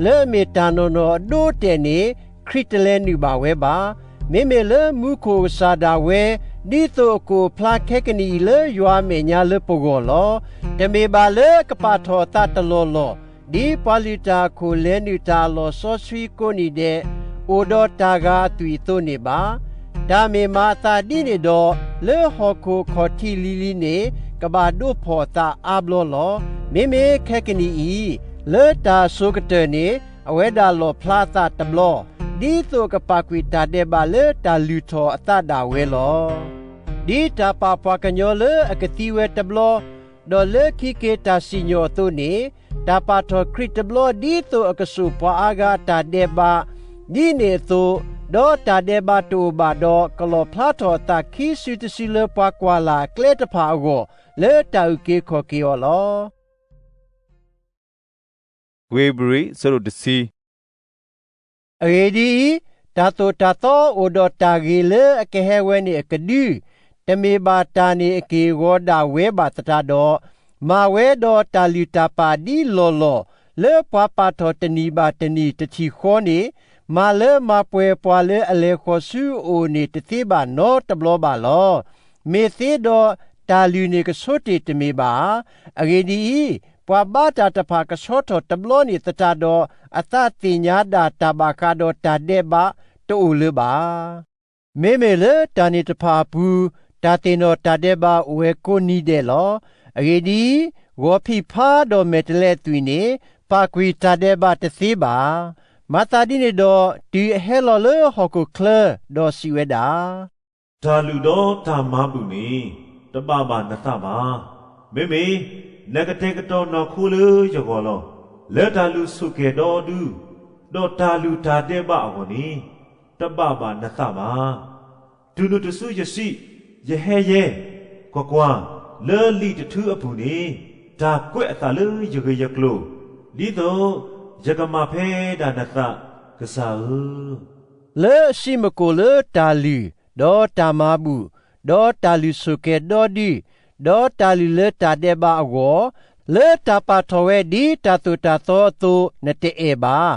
လၢအမ့ၢ်တၢ်နီၢ်နီၢ်အဒိအတဲာ်န့ၣ် ခရံာ်တလဲၤနုာ်ဘၣ်ဝဲဘၣ်. မ့မ့ၢ်လၢမူခိၣ်ကစၢ်ဒၣ်ဝဲ ဒ်သိးအကအိၣ်ဖျါခဲကနံၣ်အံၤလၢယွၤအမဲာ်ညါလၢပဂီၢ်လီၤ. တမ့ၢ်ဘၣ်လၢအကပာ်ထီၣ်အသးတလီၢ်လီၢ် ဒ်ပှၤလုၢ်တၢ်အခိၣ်လဲၤနုာ်တၢ်အလီၢ်စီဆှံကိးနံၤဒဲး အိၣ်ဒီးတၢ်ဂၤအသွံၣ်အသိးန့ၣ်ဘၣ်. တၢ်မ့ၢ်မၤအသးဒ်န့ၣ်ဒီး လၢဟီၣ်ခိၣ်အခီၣ်ထံးလံၤလံၤန့ၣ် ကဘၣ်ဒိးဖီၣ်အသးအါဘျီလီၤ. မ့မ့ၢ်ခဲကနံၣ်အံၤ လၢတၢ်အစိၤကတၢၢ်န့ၣ် အဝဲဒၣ်လီၣ်ဖျါအသးတဘျီ, ဒ်သိးအကပာ်ကွံာ်တၢ်ဒဲးဘးလၢတၢ်လုၢ်ထီၣ်အသးဒၣ်ဝဲလီၤ. ဒ်တၢ်ပာ်ပှၤကညီလၢအကသံဝဲတဘျီ, ဒီးလၢခံက့ၤတၢ်စံၣ်ညီၣ်အသိးန့ၣ်, တၢ်ပာ်ထီၣ်ခရံာ်တဘျီဒ်သိးအကစိာ်ပှၤအါဂၤအတၢ်ဒဲးဘး, ဒ်န့ၣ်အသိး, ဒီးတၢ်ဒဲးဘးတအိၣ်ဘၣ်ဒီး ကလီၣ်ဖျါထီၣ်အသးခံစုတစုလၢပှၤကွၢ်လၢ်အကျဲတဖၣ်အဂီၢ် လၢတၢ်အုၣ်က့ၤခီၣ်က့ၤအီၤလီၤ. ဧ့ၤဘြံၤ အဆၢဒိၣ်တဆံ. အဂ့ၢ်ဒ်အံၤ, တၢ်သိၣ်တၢ်သီအိၣ်ဒီးတၢ်ဂ့ၤလၢအကဟဲဝဲန့ၣ်အကဒု, တမ့ၢ်ဘၣ်တၢ်န့ၣ်အက့ၢ်အဂီၤဒၣ်ဝဲဘၣ်သတးဒီး, မၤဝဲဒီးတၢ်လုၢ်တၢ်ပာ်ဒ်လီၢ်လီၢ် လၢပှၤပာ်ထီၣ်တနံၤဘၣ်တနံၤတထံၣ်ဃီန့ၣ်, မၤလၢမၤပှဲၤပှၤလၢအလဲၤဃီၤဆူအအိၣ်န့ၣ်တသ့ဘၣ်နီတဘျီဘၣ်လီၤ. မ့ၢ်သ့ဒီးတၢ်လုၢ်န့ၣ်ကဆိတ့ၢ်တမ့ၢ်ဘၣ်ဧါ. အဂ့ၢ်ဒ်အံၤ, ပှၤဘါတၢ်တဖၣ်ကဆီထီၣ်တဘျီန့ၣ်သတးဒီး အသးသ့ၣ်ညါဒၣ်တၢ်ဘၣ်ဃးဒီးတၢ်ဒဲးဘးတအိၣ်လၢၤဘၣ်. မ့မ့ၢ်လၢတၢ်န့ၣ်တဖၣ်အပူၤ, တၢ်သ့ၣ်နီၣ်တၢ်ဒဲးဘးအိၣ်ဝဲကိးနံၤဒဲးလီၤ. အဂ့ၢ်ဒ်အံၤ, ဂီၤဖံးဖါဒီးမဲာ်တဲးလဲးအသွံၣ်န့ၣ် ပာ်ကွံာ်တၢ်ဒဲးဘးတသ့ဘၣ်. မၤသးဒ်န့ၣ်ဒီး တုၤအဟဲလီၤလၢဟီၣ်ခိၣ်ချၢ ဒီးစံးဝဲဒၣ်, တၢ်လုၢ်ဒီးတၢ်မၤဘူၣ်န့ၣ် တဘၣ်ဘၣ်နသးဘၣ်. မ့မ့ၢ်နကတဲာ်ကတီၤနီၢ်ခိလၢယဂီၢ်လီၤ. လၢတၢ်လုၢ်ဆိၣ်ကဲၤဒီဒု ဒီးတၢ်လုၢ်တၢ်ဒဲးဘးအဂီၢ်န့ၣ် တဘၣ်ဘၣ်နသးဘၣ်. တုၤနုၤတစုယစံး, ယဟဲယဲ, ကွၢ်ကွၢ်, လၢလံာ်တထူအပူၤန့ၣ် တၢ်ကွဲးအသးလၢယဂ့ၢ်ယကျိၤ, ဒ်သိးယကမၤဖဲဒၣ်နသး, ကစၢ်ဧၢ. လၢအစံးမကိာ်လၢတၢ်လုၢ်, ဒီးတၢ်မၤဘူၣ်, ဒီးတၢ်လုၢ်ဆိၣ်ကဲၤဒီဒု, ဒီးတၢ်လုၢ်လၢတၢ်ဒဲးဘးအဂီၢ်, လၢတၢ်ပာ်ထီၣ်ဝဲဒ်တၢ်သိၣ်တၢ်သီအသိး နတအဲၣ်ဘၣ်,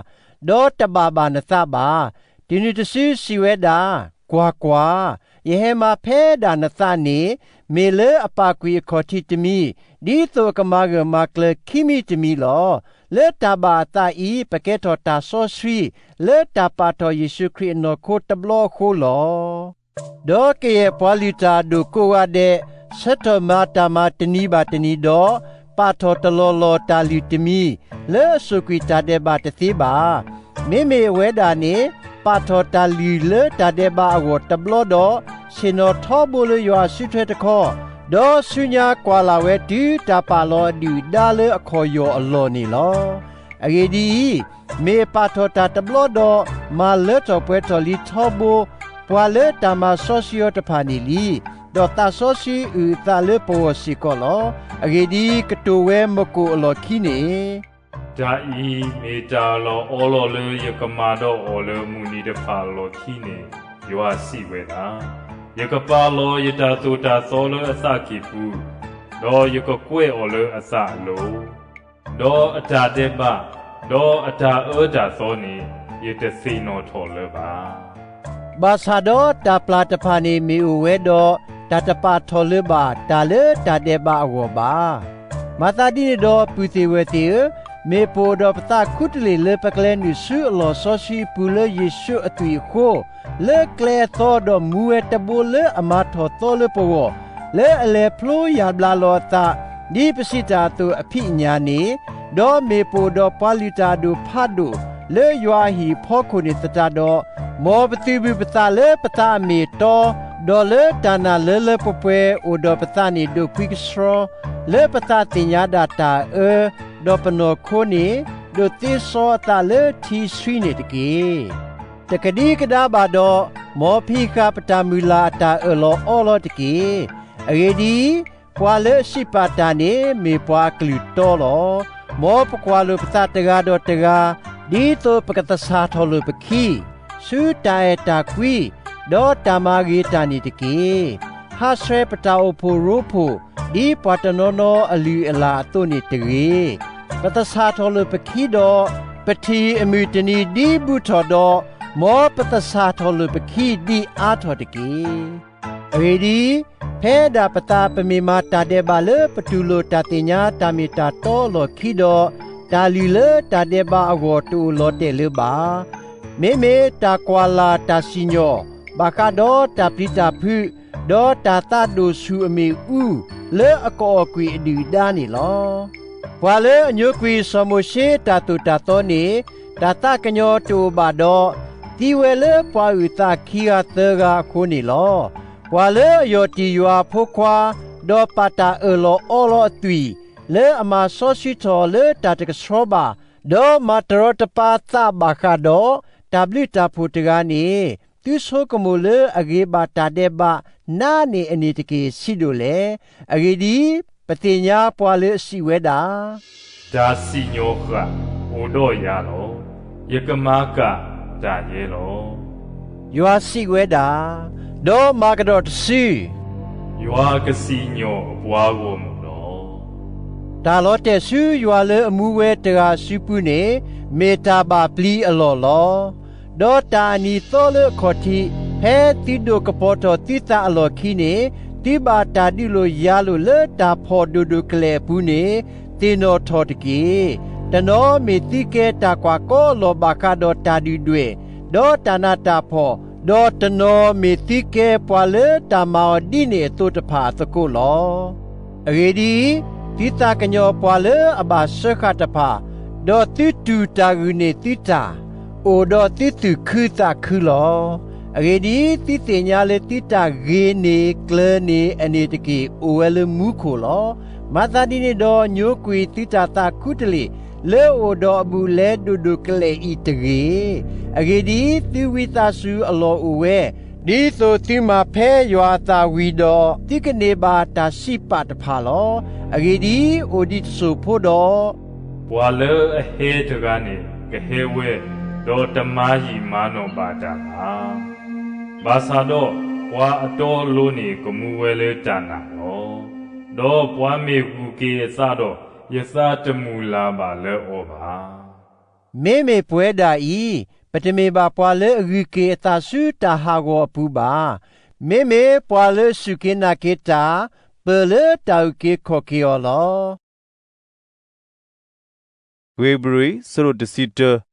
ဒီးတဘၣ်ဘၣ်နသးဘၣ်. တုၤနုၤတစုစံးဝဲဒၣ်, ကွၢ်ကွၢ်, ယဟဲမၤဖဲဒၣ်နသးန့ၣ် မ့ၢ်လၢအပာ်ကွံာ်အခီၣ်ထံးတမံၤ, ဒ်သိးအကမၤဂၢၢ်မၤကျၢၤခံမံၤတမံၤလီၤ. လၢတၢ်ဘၣ်အသးအံၤ ပကဲထီၣ်တၢ်စီဆှံ လၢတၢ်ပာ်ထီၣ်ယ့ၣ်ၡူးခရံာ်အနီၢ်ခိတဘျီအဃိလီၤ. ဒီးကယဲၢ်ပှၤလုၢ်တၢ်အဒိၣ်ကိးဂၤဒဲး ဆၢထၢၣ်မၤတၢ်မၤတနံၤဘၣ်တနံၤဒီး ပာ်ထီၣ်တလီၢ်လီၢ်တၢ်လုၢ်တမံၤ လၢအစိာ်ကွံာ်တၢ်ဒဲးဘးတသ့ဘၣ်. မ့မ့ၢ်အဝဲဒၣ်န့ၣ် ပာ်ထီၣ်တၢ်လုၢ်လၢတၢ်ဒဲးဘးအဂီၢ်တဘျီဒီး ဆ့ၣ်နီၤထီဘိလၢယွၤအစုထွဲတခီ, ဒီးဆူညါကွၢ်လၢ်ဝဲတုၤတၢ်ပာ်လီၤအဒုၣ်အဒါလၢအခီၣ်ယီၢ်အလီၢ်န့ၣ်လီၤ. အဂ့ၢ်ဒ်အံၤ, မ့ၢ်ပာ်ထီၣ်တၢ်တဘျီဒီး မၤလၢထီၣ်ပှဲၤထီၣ်လံထီဘိ ပှၤလၢတၢ်မၤစီဆှံအီၤတဖၣ်န့ၣ်လံ. ဒီးသးစီဆှံအုၣ်အသးလၢပဂီၢ်စ့ၢ်ကီးလီၤ. အဂ့ၢ်ဒ်အံၤ, ကတိၤဝဲမကိာ်အလီၢ်ခံန့ၣ်, တၢ်အံၤမ့ၢ်တၢ်အလီၢ်အီလီၢ်လၢယကမၤဒီးအီၤလၢမုၢ်နံၤတဖၣ်အလီၢ်ခံန့ၣ်, ယွၤစံးဝဲဒၣ်, ယကပာ်လီၤယတၢ်သိၣ်တၢ်သီလၢအသးကံၢ်ပူၤ, ဒီးယကကွဲးအီၤလၢအသးအလိၤ, ဒီးအတၢ်ဒဲးဘး, ဒီးအတၢ်အၢတၢ်သီန့ၣ် ယတသ့ၣ်နီၣ်ထီၣ်လၢၤဘၣ်. ဘၣ်ဆၣ်ဒီးတၢ်ပျၢ်တဖၣ်န့ၣ်မ့ၢ်အိၣ်ဝဲဒီး တၢ်တပာ်ထီၣ်လၢၤဘၣ်တၢ်လၢတၢ်ဒဲးဘးအဂီၢ်ဘၣ်. မၤသးဒ်န့ၣ်ဒီး ပုၢ်သ့ၣ်ဝဲၢ်သ့ၣ်ဧၢ, မ့ၢ်ပအိၣ်ဒီးပသးခူတလ့ၢ်လၢပကလဲၤနုာ်ဆူအလီၢ်စီဆှံအပူၤလၢယ့ၣ်ၡူးအသွံၣ်အဃိ, လၢကျဲအသီဒီးမူဝဲတဘိလၢအမၤထီၣ်သီလၢပဂီၢ်, လၢအလဲၤဖျိယၢ်ဘျါလီၤအသး, ဒ်ပစံးတၢ်အသိးအဖံးအညၣ်န့ၣ်, ဒီးမ့ၢ်ပအိၣ်ဒီးပှၤလုၢ်တၢ်အဒိၣ်ဖးဒိၣ်လၢယွၤအဟံၣ်အဖီခိၣ်န့ၣ်သတးဒီး, မ်ပသုးဘူးပသးလၢပသးအမ့ၢ်အတီ, ဒီးလၢတၢ်နာ်လၢလၢပှဲၤပှဲၤအိၣ်ဒီးပသးန့ၣ်ဒိၣ်ကွံကဆှီ, လၢပသးသ့ၣ်ညါဒၣ်တၢ်အၢ, ဒီးပနီၢ်ခိန့ၣ် ဒိးသ့စီအသးလၢထံဆှံန့ၣ်တက့ၢ်. တကဒံကဒါဘၣ်ဒီး, မ်ပဟံးဃာ်ပတၢ်မုၢ်လၢ်အတၢ်အၢၣ်လီၤအီလီၤတက့ၢ်. အဂ့ၢ်ဒ်အံၤ, ပှၤလၢအစံးပာ်တၢ်န့ၣ် မ့ၢ်ပှၤအကလုၢ်တီလီၤ. မ်ပကွၢ်လိာ်ပသးတဂၤဒီးတဂၤ, ဒ်သိးပကသဆၣ်ထီၣ်လိာ်ပခံ, ဆူတၢ်အဲၣ်တၢ်ကွံ, ဒီးတၢ်မၤဂ့ၤတၢ်န့ၣ်တက့ၢ်. ဟးဆှဲးပတၢ်အိၣ်ဖှိၣ်ရိဖှိၣ်, ဒ်ပှၤတနီၤနီၤအလုၢ်အလၢ်အသိးန့ၣ်တဂ့ၤ. ပသဆၣ်ထီၣ်လိာ်ပခံဒီး, ပထံၣ်အမုၢ်တနံၤဒ်ဘူးထီၣ်ဒီး, မ်ပသဆၣ်ထီၣ်လိာ်ပခံဒံးအါထီၣ်တက့ၢ်. အဂ့ၢ်ဒ်အံၤ, ဖဲဒၣ်ပသးပမ့ၢ်မၤတၢ်ဒဲးဘးလၢပတူၢ်လိာ်တၢ်သ့ၣ်ညါတၢ်မ့ၢ်တၢ်တီအလီၢ်ခံဒီး, တၢ်လုၢ်လၢတၢ်ဒဲးဘးအဂီၢ်တအိၣ်လီၤတဲာ်လၢၤဘၣ်. မ့မ့ၢ်တၢ်ကွၢ်လၢ်တၢ်စံၣ်ညီၣ် ဘၣ်ဃးဒီးတၢ်ပျံၤတၢ်ဖုး, ဒီးတၢ်သးဒိၣ်ဆူၣ်အမ့ၣ်အူ လၢအကအီၣ်ကွံာ်အဒုၣ်အဒါန့ၣ်လီၤ. ပှၤလၢအညိကွံာ်စီၤမိၤၡ့တၢ်သိၣ်တၢ်သီန့ၣ်, တၢ်သးကညီၤတအိၣ်ဘၣ်ဒီး, သံဝဲလၢပှၤအုၣ်သးခံဂၤသၢဂၤအဃိန့ၣ်လီၤ. ပှၤလၢအယီၢ်တံၢ်ယွၤအဖိခွါ, ဒီးပာ်တၢ်အၢၣ်လီၤအီလီၤအသွံၣ်, လၢအမၤစီဆှံထီၣ်လၢတၢ်တကဆှီဘၣ်, ဒီးမၤတရီတပါသးဘၣ်ဃးဒီးတၢ်ဘျုးတၢ်ဖှိၣ်တဂၤန့ၣ်, သုဆိကမိၣ်လၢအဂ့ၤဘၣ်တၢ်ဒဲးဘးနးန့ၢ်အန့ၣ်တက့ၢ် ဆံးဒိၣ်လဲၣ်. အဂ့ၢ်ဒ်အံၤ, ပသ့ၣ်ညါပှၤလၢအစံးဝဲဒၣ်, တၢ်စံၣ်ညီၣ်ဃၣ်အိၣ်ဒီးယၤလီၤ. ယကမၤကၣ်တၢ်ယဲလီၤ. ယွၤစံးဝဲဒၣ်, ဒီးမၤကဒီးတစု, ယွၤကစံၣ်ညီၣ်အပှၤဂီၢ်မုၢ်လီၤ. တၢ်လီၤတဲာ်ဆူယွၤလၢအမူဝဲတဂၤအစုပူၤန့ၣ်, မ့ၢ်တၢ်ဘၣ်ပျံၤအလီၢ်လီၤ. ဒီးတၢ်အနံၤသီလၢအခီၣ်ထံး, ဖဲသုဒိးကပီၤထီၣ်သုသးအလီၢ်ခံန့ၣ်, သုဘၣ်တၢ်ဒုးလိာ်ယၤလိာ်လၢတၢ်ဖှီၣ်ဒိၣ်ဒိၣ်ကလဲာ်အပူၤန့ၣ်, သ့ၣ်နီၣ်ထီၣ်တက့ၢ်. တနီၤမ့ၢ်သုကဲတၢ်ကွၢ်ကီလီၤဘၣ်ဃးဒီးတၢ်ဒုၣ်ဒွဲၣ်, ဒီးတၢ်နးတၢ်ဖှီၣ်, ဒီးတနီၤမ့ၢ်သုကဲပှၤလၢတၢ်မၤအီၤဒ်န့ၣ်အသိးတဖၣ်အသကိးလီၤ. အဂ့ၢ်ဒ်အံၤ, သုသးကညီၤပှၤလၢအဘၣ်စၢဃာ်တဖၣ်, ဒီးသုတူၢ်တၢ်ဂုာ်န့ၢ်သုတၢ်, အိၣ်ဒီးသုသူၣ်ခုသးခုလီၤ. အဂ့ၢ်ဒ်အံၤ, သုသ့ၣ်ညါလၢသုတၢ်ဂ့ၤန့ၢ်ကျၢၤန့ၢ်အန့ၣ်တက့ၢ် အိၣ်ဝဲလၢမူခိၣ်လီၤ. မၤသးဒ်န့ၣ်ဒီးညိကွံာ်သုတၢ်သးခူတလ့ၢ်, လၢအအိၣ်ဒီးအဘူးအလဲဒိၣ်ဒိၣ်ကလဲာ်အံၤတဂ့ၤ. အဂ့ၢ်ဒ်အံၤ, သုဝံသးစူၤအလီၢ်အိၣ်ဝဲ, ဒ်သိးသုမၤဖဲယွၤအသးဝံၤဒီး, သုကန့ၢ်ဘၣ်တၢ်စံးပာ်တဖၣ်လီၤ. အဂ့ၢ်ဒ်အံၤ, အိၣ်ဒံးတစိၢ်ဖိဒီး, ပှၤလၢအဟဲတဂၤန့ၣ်ကဟဲဝဲ, ဒီးတမၤယံာ်မၤနီၢ်ဘၣ်တၢ်ဘၣ်. ဘၣ်ဆၣ်ဒီးပှၤအတီအလိၤန့ၣ်ကမူဝဲလၢတၢ်နာ်လီၤ. ဒီးပှၤမ့ၢ်ဂုၢ်က့ၤအသးဒီး, ယသးတမုၢ်လၢ်ဘၣ်လၢအီၤဘၣ်. မ့မ့ၢ်ပဝဲဒၣ်အံၤ, ပတမ့ၢ်ဘၣ်ပှၤလၢအဂုၢ်က့ၤအသးဆူတၢ်ဟးဂီၤအပူၤဘၣ်. မ့မ့ၢ်ပှၤလၢအစူၢ်က့ၤနာ်က့ၤတၢ်, ပၢၢ်လၢတၢ်အုၣ်က့ၤခီၣ်က့ၤအီၤလီၤ. ဧ့ၤဘြံၤ ဆၢဒိၣ်တဆံတၢ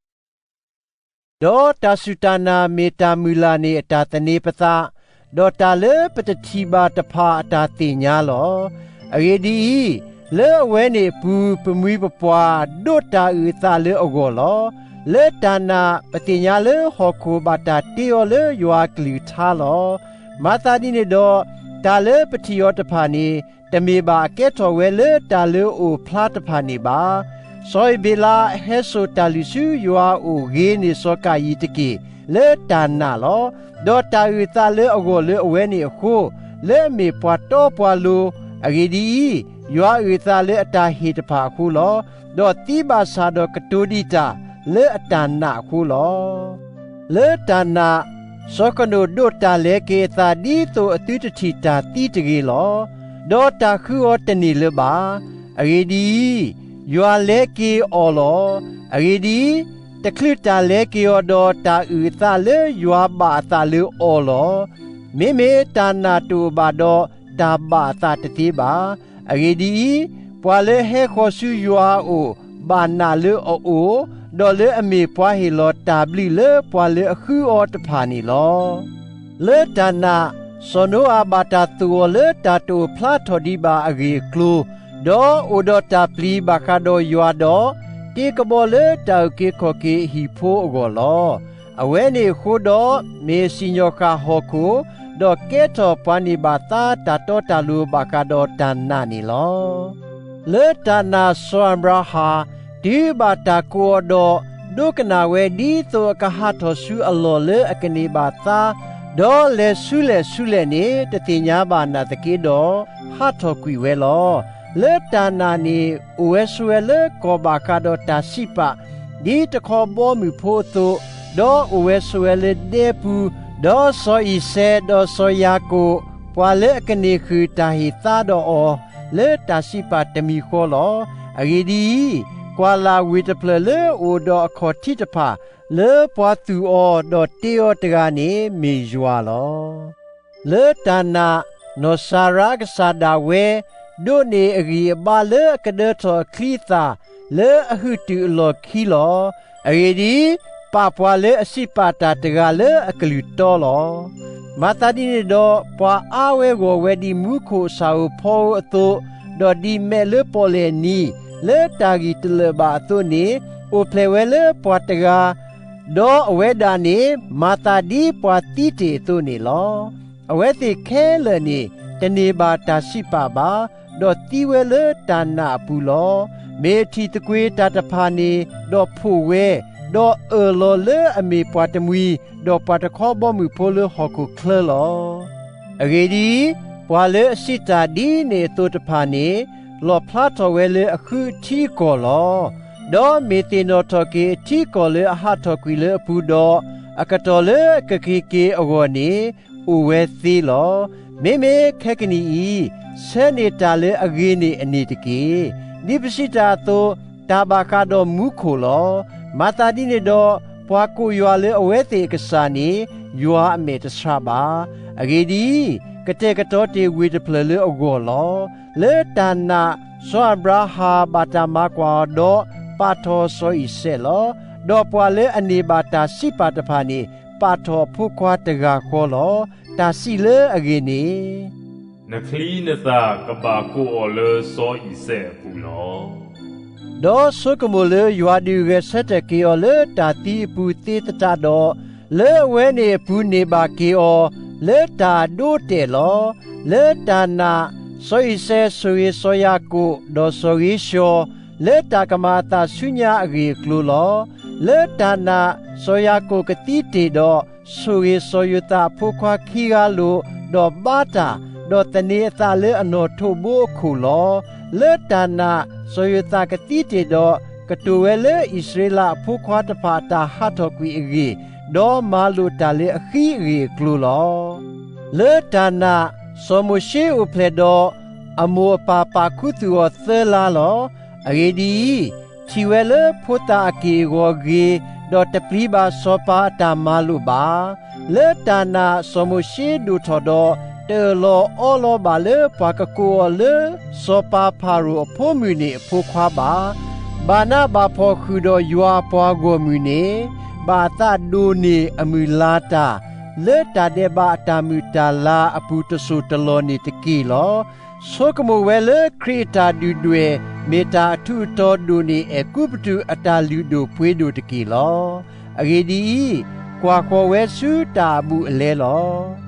ဒီးတၢ်စူၢ်တၢ်နာ်မ့ၢ်တၢ်မုၢ်လၢ်န့ၣ်အတၢ်သန့ၤပသး, ဒီးတၢ်လၢပတထံၣ်ဘၣ်တဖၣ်အတၢ်သ့ၣ်ညါလီၤ. အဂ့ၢ်ဒ်အံၤ, လၢအဝဲန့ၣ်အပူၤ ပမှံၤပပှၢ်ဒိးတၢ်အုၣ်အသးလၢအဂီၢ်လီၤ. လၢတၢ်နာ်ပသ့ၣ်ညါလၢဟီၣ်ခိၣ်ဘၣ်တၢ်တ့အီၤလၢယွၤအကလုၢ်ကထါလီၤ. မၤသးဒ်န့ၣ်ဒီး, တၢ်လၢပထံၣ်အီၤတဖၣ်န့ၣ် တမ့ၢ်ဘၣ်ကဲထီၣ်ဝဲလၢတၢ်လၢအအိၣ်ဖျါတဖၣ်န့ၣ်ဘၣ်. စီၤအၤဘ့းလးဟဲစိာ်တၢ်လုၢ်ဆူယွၤအအိၣ်ဂ့ၤန့ၢ်စီၤကၤယံၣ်တက့ၢ် လၢတၢ်နာ်လီၤ. ဒီးတၢ်အုၣ်အသးလၢအဂီၢ်လၢအဝဲန့ၣ်အဃိ, လၢအမ့ၢ်ပှၤတီပှၤလိၤ, အဂ့ၢ်ဒ်အံၤ, ယွၤအုၣ်အသးလၢအတၢ်ဟ့ၣ်တဖၣ်အဃိလီၤ. ဒီးသံဘၣ်ဆၣ်ဒီးကတိၤဒံးတၢ်လၢအတၢ်နာ်အဃိလီၤ. လၢတၢ်နာ်, စီၤကနိာ်ဒိးတၢ်လဲၤက့ၤအသးဒ်သိးအသုတထံၣ်တၢ်သံတဂ့ၤလီၤ. ဒီးတၢ်ဃုအီၤတန့ၢ်လၢၤဘၣ်. အဂ့ၢ်ဒ်အံၤ, ယွၤလဲၤက့ၤအီၤလီၤ. အဂ့ၢ်ဒ်အံၤ, တချုးတၢ်လဲၤက့ၤအီၤဒီးတၢ်အုၣ်အသးလၢယွၤဘၣ်အသးလၢအီၤလီၤ. မ့မ့ၢ်တၢ်နာ်တအိၣ်ဘၣ်ဒီးတၢ်ဘၣ်အသးတသ့ဘၣ်. အဂ့ၢ်ဒ်အံၤ, ပှၤလၢဟဲဃီၤဆူယွၤအအိၣ် ဘၣ်နာ်လၢအအိၣ်, ဒီးလၢအမ့ၢ်ပှၤဟ့ၣ်လီၤတၢ်ဘျုးလၢပှၤလၢအဃုအီၤတဖၣ်န့ၣ်လီၤ. လၢတၢ်နာ်, စီၤနိအၤဘၣ်တၢ်သိၣ်အီၤလၢတၢ်တိာ်ဖျါထီၣ်ဒံးဘၣ်အဂ့ၢ်အကျိၤ, ဒီးအိၣ်ဒီးတၢ်ပျံၤဘၣ်ဃးဒီးယွၤဒီး, တ့ကဘီလၢတၢ်အုၣ်က့ၤခီၣ်က့ၤအဟံၣ်ဖိအဂီၢ်လီၤ. အဝဲန့ၣ်အဃိဒီး, မ့ၢ်စံၣ်ညီၣ်ဃာ်ဟီၣ်ခိၣ်, ဒီးကဲထီၣ်ပှၤန့ၢ်ဘၣ်သါတၢ်တီတၢ်လိၤဘၣ်ဃးဒီးတၢ်နာ်န့ၣ်လီၤ. လၢတၢ်နာ်စီၤအၤဘြၤဟၣ်, တုၤဘၣ်တၢ်ကိးအီၤဒီး, ဒိကနၣ်ဝဲဒ်သိးအကဟးထီၣ်ဆူအလီၢ်လၢအကန့ၢ်ဘၣ်သါ, ဒီးလဲၤဆူလဲၣ်ဆူလဲၣ်န့ၣ် တသ့ၣ်ညါဘၣ်နာ်သက့ဒီး, ဟးထီၣ်ကွံာ်ဝဲလီၤ. လၢတၢ်နာ်န့ၣ် အိၣ်ဝဲဆိးဝဲလၢကီၢ်ဘၣ်ဃးဒီးတၢ်စံးပာ်, ဒ်တခီဘီမုၢ်ဖိအသိး, ဒီးအိၣ်ဝဲဆိးဝဲလၢဒဲပူၤ, ဒီးစီၤအံၤစဲးဒီးစီၤယၤကိာ်, ပှၤလၢအကန့ၢ်ဃုာ်တၢ်ဟ့ၣ်သါဒီးအီၤ, လၢတၢ်စံးပာ်တမံၤဃီလီၤ. အဂ့ၢ်ဒ်အံၤ, ကွၢ်လၢ်ဝ့ၢ်တဖျၢၣ်လၢအအိၣ်ဒီးအခီၣ်ထံးတဖၣ်, လၢပှၤသူၣ်အီၤဒီးတ့အီၤတဂၤန့ၣ် မ့ၢ်ယွၤလီၤ. လၢတၢ်နာ်, နီၢ်စၤရါကစၢ်ဒၣ်ဝဲ ဒိးန့ၢ်အဂံၢ်အဘါလၢအကဒၢထီၣ်အချံအသၣ် လၢအဟုၣ်တုာ်အလီၢ်ခံလီၤ. အဂ့ၢ်ဒ်အံၤ, ပာ်ပှၤလၢအစံးပာ်တၢ်တဂၤလၢအကလုၢ်တီလီၤ. မၤသးဒ်န့ၣ်ဒီး ပှၤအါဝဲဂီၢ်ဝဲဒ်မူခိၣ်အဆၣ်ဧိၤဖီဧိၤအသိး, ဒီးဒ်မဲးလၢပီၣ်လဲၣ်နံၤ လၢတၢ်ဂံၢ်တလၢာ်ဘၣ်အသိးန့ၣ်, အိၣ်ဖျဲၣ်ဝဲလၢပှၤတဂၤ, ဒီးအဝဲဒၣ်န့ၣ် မၤသးဒ်ပှၤသံတ့ၢ်အသိးန့ၣ်လီၤ. အဝဲသ့ၣ်ခဲလၢာ်န့ၣ် တန့ၢ်ဘၣ်တၢ်စံးပာ်ဘၣ်, ဒီးသံဝဲလၢတၢ်နာ်အပူၤလီၤ. မ့ၢ်အထံၣ်သကွ့ၤတၢ်တဖၣ်န့ၣ်, ဒီးဖှိၣ်ဝဲ, ဒီးအၢၣ်လီၤလၢအမ့ၢ်ပှၤတမှံၤ, ဒီးပှၤတခီဘီမုၢ်ဖိလၢဟီၣ်ခိၣ်ချၢလီၤ. အဂ့ၢ်ဒ်အံၤ, ပှၤလၢအစံးတၢ်ဒ်န့ၣ်အသိးတဖၣ်န့ၣ်, လီၣ်ဖျါထီၣ်ဝဲလၢအဃုထံကီၢ်လီၤ. ဒီးမ့ၢ်သ့ၣ်နီၣ်ထီၣ်က့ၤအထံကီၢ်လၢအဟးထီၣ်ကွံာ်လၢအပူၤဒီး, အကတီၢ်လၢအကက့ၤက့ၤအဂီၢ်န့ၣ်, အိၣ်ဝဲသ့လီၤ. မ့မ့ၢ်ခဲကနံၣ်အံၤ, ဆၢန့ၢ်တၢ်လၢအဂ့ၤန့ၢ်အန့ၣ်တက့ၢ်. ဒ်ပစံးတၢ်အသိး, တၢ်ဘၣ်ဃးဒီးမူခိၣ်လီၤ. မၤသးဒ်န့ၣ်ဒီး, ပှၤကိးယွၤလၢအဝဲသ့ၣ်အကစၢ်န့ၣ်, ယွၤအမဲာ်တဆှးဘၣ်. အဂ့ၢ်ဒ်အံၤ, ကတဲာ်ကတီၤတ့ၢ်ဝ့ၢ်တဖျၢၣ်လၢအဂီၢ်လီၤ. လၢတၢ်နာ်, စီၤအၤဘြၤဟၣ်ဘၣ်တၢ်မၤကွၢ်အီၤဒီး, ပာ်ထီၣ်စီၤအံၤစဲးလီၤ. ဒီးပှၤလၢအန့ၢ်ဘၣ်တၢ်စံးပာ်တဖၣ်န့ၣ်, ပာ်ထီၣ်အဖိခွါတဂၤဃီလီၤ. တၢ်စံးလၢအဂ့ၢ်န့ၣ် နချံနသၣ်ကဘၣ်ကိးအီၤလၢစီၤအံၤစဲးအပူၤလီၤ. ဒီးဆိကမိၣ်လၢယွၤဒုးဂဲၤဆၢထၢၣ်က့ၤအီၤလၢတၢ်သံအပူၤသ့သတးဒီး, လၢအဝဲန့ၣ်အပူၤန့ၢ်ဘၣ်က့ၤအီၤ, လၢတၢ်အဒိအတဲာ်လီၤ. လၢတၢ်နာ်, စီၤအံၤစဲးဆိၣ်ဂ့ၤစီၤယၤကိာ်, ဒီးစီၤဧ့ၡီၤ, လၢတၢ်ကမၤအသးဆူညါအဂ့ၢ်အကျိၤလီၤ. လၢတၢ်နာ်, စီၤယၤကိာ်ကသံတ့ၢ်ဒီး, ဆိၣ်ဂ့ၤစီၤယိၤသးအဖိခွါခံဂၤလိာ်, ဒီးဘါတၢ်, ဒီးသန့ၤအသးလၢအနီၣ်ထိးဘိအခိၣ်လီၤ. လၢတၢ်နာ်, စီၤယိၤသးကသံတ့ၢ်ဒီး, ကတိၤဝဲလၢအံၣ်စရ့လးအဖိခွါတဖၣ်အတၢ်ဟးထီၣ်ကွံာ်အဂ့ၢ်, ဒီးမၤလိာ်တၢ်လၢအဃံအဂ့ၢ်အကျိၤလီၤ. လၢတၢ်နာ်, စီၤမိၤၡ့အိၣ်ဖျဲၣ်ဒီး, အမိၢ်အပၢ်ပာ်ခူသူၣ်အီၤသၢလါလီၤ. အဂ့ၢ်ဒ်အံၤ, ထံၣ်ဝဲလၢဖိသၣ်အက့ၢ်အဂီၤဂ့ၤ, ဒီးတပျံၤဘၣ်စီၤပၤအတၢ်မၤလိာ်ဘၣ်. လၢတၢ်နာ်စီၤမိၤၡ့ဒိၣ်ထီၣ်ဒီး, တအၢၣ်လီၤအီလီၤဘၣ်လၢပှၤကကိးအီၤလၢ စီၤပၤဖၤရိၤအဖိမုၣ်န့ၣ်အဖိခွါဘၣ်. ဘၣ်နးဘၣ်ဖှီၣ်ဃုာ်ဒီးယွၤအပှၤဂီၢ်မုၢ်န့ၣ်, ဘၣ်အသးဒိၣ်န့ၢ်အမုၢ်လါတၢ်, လၢတၢ်ဒဲးဘးအတၢ်မုာ်တၢ်လၤအပူၤတစိၢ်တလီၢ်န့ၣ်တက့ၢ်လီၤ. ဆိကမိၣ်ဝဲလၢခရံာ်အတၢ်ဒုၣ်ဒွဲၣ် မ့ၢ်တၢ်အထူးအတီဒိၣ်န့ၢ်အဲၤကူပတူးအတၢ်လုၢ်ဒိၣ်ပှ့ၤဒိၣ်တက့ၢ်လီၤ. အဂ့ၢ်ဒ်အံၤ, ကွၢ်ဃီၤဝဲဆူတၢ်အဘူးအလဲလီၤ.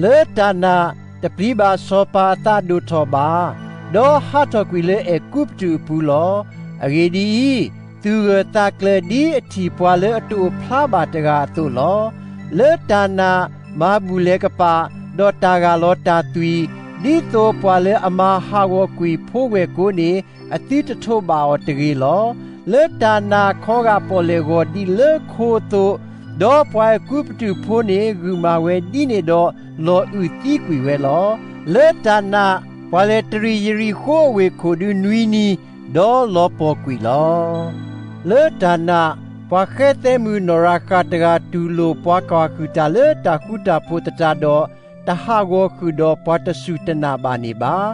လၢတၢ်နာ်, တပျံၤဘၣ်စီၤပၤအသးဒိၣ်ထီၣ်ဘၣ်, ဒီးဟးထီၣ်ကွံာ်လၢအဲၤကူပတူးအပူၤလီၤ. အဂ့ၢ်ဒ်အံၤ, သူၣ်ဂၢၢ်သးကျၢၤဒ်အထံၣ်ပှၤလၢအတအိၣ်ဖျါဘၣ်တဂၤအသိးလီၤ. လၢတၢ်နာ်, မၤဘူၣ်လဲၤကပာ်, ဒီးတၢ်ဂၢ်လီၤတၢ်သွံၣ်, ဒ်သိးပှၤလၢအမၤဟးဂီၤကွံာ်ဖိဝဲၢ်ကိန့ၣ် အသုတထိးဘၣ်အီၤတဂ့ၤလီၤ. လၢတၢ်နာ်ခီဂာ်ပီၣ်လဲၣ်ဂီၤဒ်လၢခိအသိး, ဒီးပှၤအဲၤကူပတူးဖိန့ၣ်ဂုာ်မၤဝဲဒ်န့ၣ်ဒီး လီၤအုၣ်သံကွံာ်ဝဲလီၤ. လၢတၢ်နာ်, ပှၤလဲၤတရံးယရံၣ်ဃိအဝ့ၢ်ခိၣ်ဒုနွံနံၤ, ဒီးလီၤပှီၢ်ကွံာ်လီၤ. လၢတၢ်နာ်, ပှၤဃဲသဲမုၣ်နီၢ်ရၤဃၣ်တဂၤတူၢ်လိာ်ပှၤကွၢ်ဟုၣ်တၢ်လၢတၢ်ဃူတၢ်ဖိးသတးဒီး, တဟးဂီၤဃုာ်ဒီးပှၤတစူၢ်တနာ်ဘၣ်န့ၣ်ဘၣ်.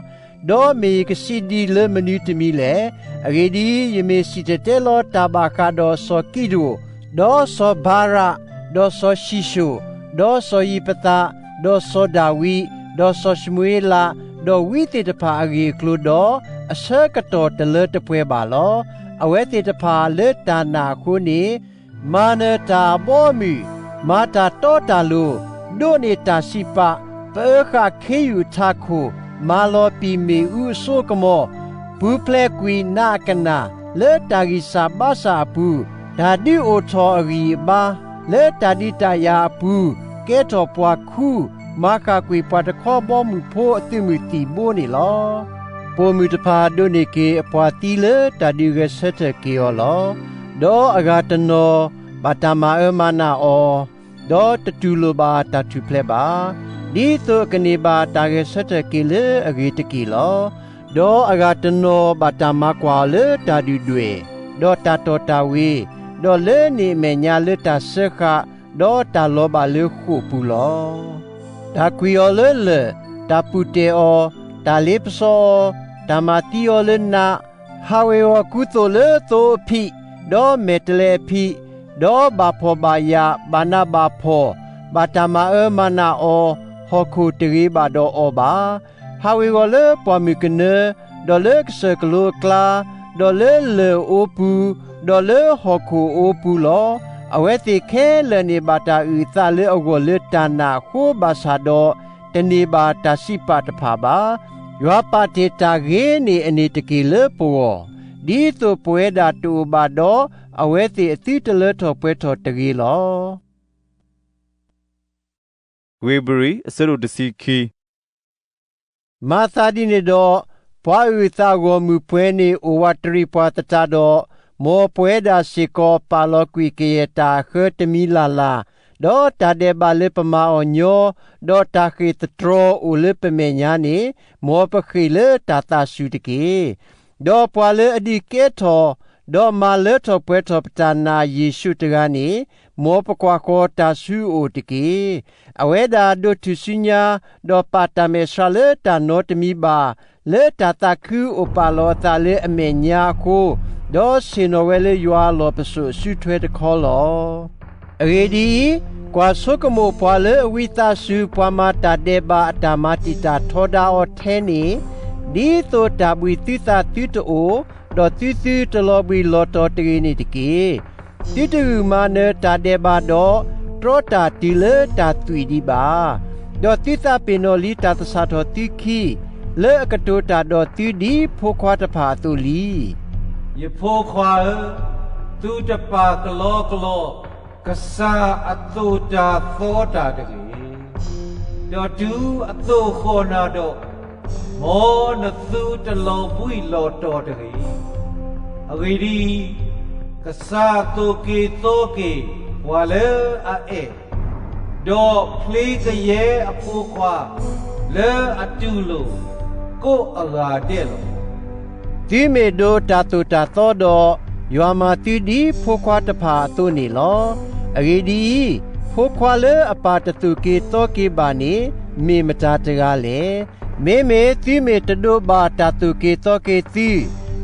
ဒီးမ့ၢ်ယကစံးဒ်လၢမနုၤတမံၤလဲၣ်. အဂ့ၢ်ဒ်အံၤ, ယမ့ၢ်စံၣ်တဲၤတဲလီၤတၢ်ဘၣ်ဃးဒီးစီၤကံးဒဧိၣ်, ဒီးစီၤဘၤရး, ဒီးစီၤၡံၣ်ၡိၣ်, ဒီးစီၤယံးဖသး, ဒီးစီၤဒၤဝံး, ဒီးစီၤၡမူၤအ့လး, ဒီးဝံသ့ၣ်တဖၣ်အဂ့ၢ်အကျိၤဒီး, အဆၢကတီၢ်တလၢတပှဲၤဘၣ်လီၤ. အဝဲသ့ၣ်တဖၣ်လၢတၢ်နာ်အဃိန့ၣ်, မၤနၢၤတၢ်အဘီအမုၢ်, မၤတၢ်တီတၢ်လိၤ, ဒိးန့ၢ်တၢ်စံးပာ်, ပအၢဃာ်ခ့ယုၢ်အထးခိၣ်, မၤလီၤပံာ်မ့ၣ်အူအစိအကမီၤ, ပူၤဖျဲးကွံာ်နးအကနၣ်, လၢတၢ်ဂံၢ်စၢ်ဘါစၢ်အပူၤ, တၢ်ဒုးအိၣ်ထီၣ်အဂံၢ်အဘါ, လၢတၢ်ဒုးတၢ်ယၤအပူၤ, ကဲထီၣ်ပှၤခူ, မၤဃၣ်ကွံာ်ပှၤတခီဘီမုၢ်ဖိအသုးမုၢ်သံၣ်ဘိန့ၣ်လီၤ. ပိာ်မုၣ်တဖၣ်ဒိးန့ၢ်က့ၤအပှၤသံလၢတၢ်ဒုးဂဲၤဆၢထၢၣ်က့ၤအီၤလီၤ. ဒီးအဂၤတနီၤဘၣ်တၢ်မၤအၢမၤနးအီၤ, ဒီးတတူၢ်လိာ်ဘၣ်တၢ်ထူၣ်ဖျဲးဘၣ်, ဒ်သိးအကန့ၢ်ဘၣ်တၢ်ဂဲၤဆၢထၢၣ်က့ၤလၢအဂ့ၤတက့ၢ်လီၤ. ဒီးအဂၤတနီၤဘၣ်တၢ်မၤကွၢ်အီၤလၢတၢ်ဒုၣ်ဒွဲၣ် ဒီးတၢ်တီၢ်တၢ်ဝ့ၤ, ဒီးလၢန့ၣ်အမဲာ်ညါလၢတၢ်စၢဃာ်, ဒီးတၢ်လီၤဘၣ်လၢဃိာ်ပူၤလီၤ. တၢ်ကွံာ်အီၤလၢလၢၢ်, တၢ်ပူၤတဲာ်အီၤ, တၢ်လ့ပစီအီၤ, တၢ်မၤသံအီၤလၢနး, ဟးဝ့ၤဝီၤကူသိးလၢသိအဖံး, ဒီးမဲာ်တဲးလဲးအဖံး, ဒီးဘၣ်ဖှီၣ်ဘၣ်ယာ်, ဘၣ်နးဘၣ်ဖှီၣ်, ဘၣ်တၢ်မၤအၢမၤနးအီၤ, ဟီၣ်ခိၣ်တဂ့ၤဘၣ်ဒီးအီၤဘၣ်. ဟးဝ့ၤဝီၤလၢပှၢ်မုၢ်ကနၢ, ဒီးလၢကစၢၢ်ကလိအကျါ, ဒီးလၢလၢၢ်အအိပူၤ, ဒီးလၢဟီၣ်ခိၣ်အအိပူၤလီၤ. အဝဲသ့ၣ်ခဲလၢာ်န့ၣ် ဘၣ်တၢ်အုၣ်အသးလၢအဂီၢ်လၢတၢ်နာ်အဃိဘၣ်ဆၣ်ဒီး, တန့ၢ်ဘၣ်တၢ်စံးပာ်တဖၣ်ဘၣ်. ယွၤပာ်တ့ၢ်တၢ်ဂ့ၤန့ၣ်အန့ၣ်တက့ၢ်လၢပဂီၢ်, ဒ်သိးပဝဲဒၣ်တအိၣ်ဘၣ်ဒီး အဝဲသ့ၣ်အသုတလၢထီၣ်ပှဲၤထီၣ်တဂ့ၤလီၤ. ဧ့ၤဘြံၤ အဆၢဒိၣ်တဆံခံ. မၤသးဒ်န့ၣ်ဒီး, ပှၤအုၣ်အသးဂီၢ်မုၢ်ပှဲၤန့ၣ်အိၣ်ဝးတရံးပှၤသတးဒီး, မ်ပဝဲဒၣ်စ့ၢ်ကီးပာ်လီၤကွံာ်ကယဲၢ်တၢ်အဃၢတမံၤလၢ်လၢ်, ဒီးတၢ်ဒဲးဘးလၢပမၤအီၤညီ, ဒီးတၢ်ဃ့ၢ်သတြီၤအိၣ်လၢပမဲာ်ညါန့ၣ်, မ်ပဃ့ၢ်လၢတၢ်သးစူၤတက့ၢ်. ဒီးပှၤလၢအဒုးကဲထီၣ်, ဒီးမၤလၢထီၣ်ပှဲၤထီၣ်ပတၢ်နာ်ယ့ၣ်ၡူးတဂၤန့ၣ်, မ်ပကွၢ်ဃီၤတၢ်ဆူအအိၣ်တက့ၢ်. အဝဲဒၣ်ဒိးထူၣ်စုညါ, ဒီးပာ်တၢ်မဲာ်ဆှးလၢတၢ်နီတမံၤဘၣ်, လၢတၢ်သးခုအိၣ်ပာ်လီၤအသးလၢအမဲာ်ညါအဃိ, ဒီးဆ့ၣ်နီၤဝဲလၢယွၤအလီၢ်ပစိာ်အစုထွဲတခီလီၤ. အဂ့ၢ်ဒ်အံၤ, ကွၢ်ဆိကမိၣ်ပှၤလၢအဝံသးစူၤ ပှၤမၤတၢ်ဒဲးဘးအတၢ်မၤတံာ်တာ်ထီဒါအီၤထဲန့ၣ်, ဒ်သိးတၢ်ဘှံးသုသးသုတအိၣ်, ဒီးသုသုတလီၤဘှံးလီၤတီၤတဂ့ၤန့ၣ်တက့ၢ်. သုတဂုာ်မၤနၢၤတၢ်ဒဲးဘးဒီး, တြီတၢ်တုၤလၢတၢ်သွံၣ်ဒံးဘၣ်. ဒီးသုသးပ့ၤနီၣ်လံတၢ်သဆၣ်ထီၣ်သုခံ, လၢအကတိၤတၢ်ဒီးသုဒ်ဖိခွါတဖၣ်အသိးလံ. ယဖိခွါဧၢ, သုတပာ်ကလီကလီ ကစၢ်အသိၣ်တၢ်သီတၢ်တဂ့ၤ. ဒီးတုၤအသိၣ်ဃီၣ်နၤဒီး, မ်နသုတလီၤဘှံးလီၤတီၤတဂ့ၤ. အဂ့ၢ်ဒ်အံၤ, ကစၢ်သိၣ်က့ၤသီက့ၤပှၤလၢအအဲၣ်, ဒီးဖျ့ကယဲအဖိခွါလၢအတူၢ်လိာ်ကိးအဂၤဒဲးလီၤ. သုမ့ၢ်ဒိးတၢ်သိၣ်တၢ်သီဒီး, ယွၤမၤသုဒ်ဖိခွါတဖၣ်အသိးန့ၣ်လီၤ. အဂ့ၢ်ဒ်အံၤ, ဖိခွါလၢအပၢ်တသိၣ်က့ၤသီက့ၤဘၣ်န့ၣ်, မ့ၢ်မတၤတဂၤလဲၣ်. မ့မ့ၢ်သုမ့ၢ်တဒိးဘၣ်တၢ်သိၣ်က့ၤသီက့ၤသု,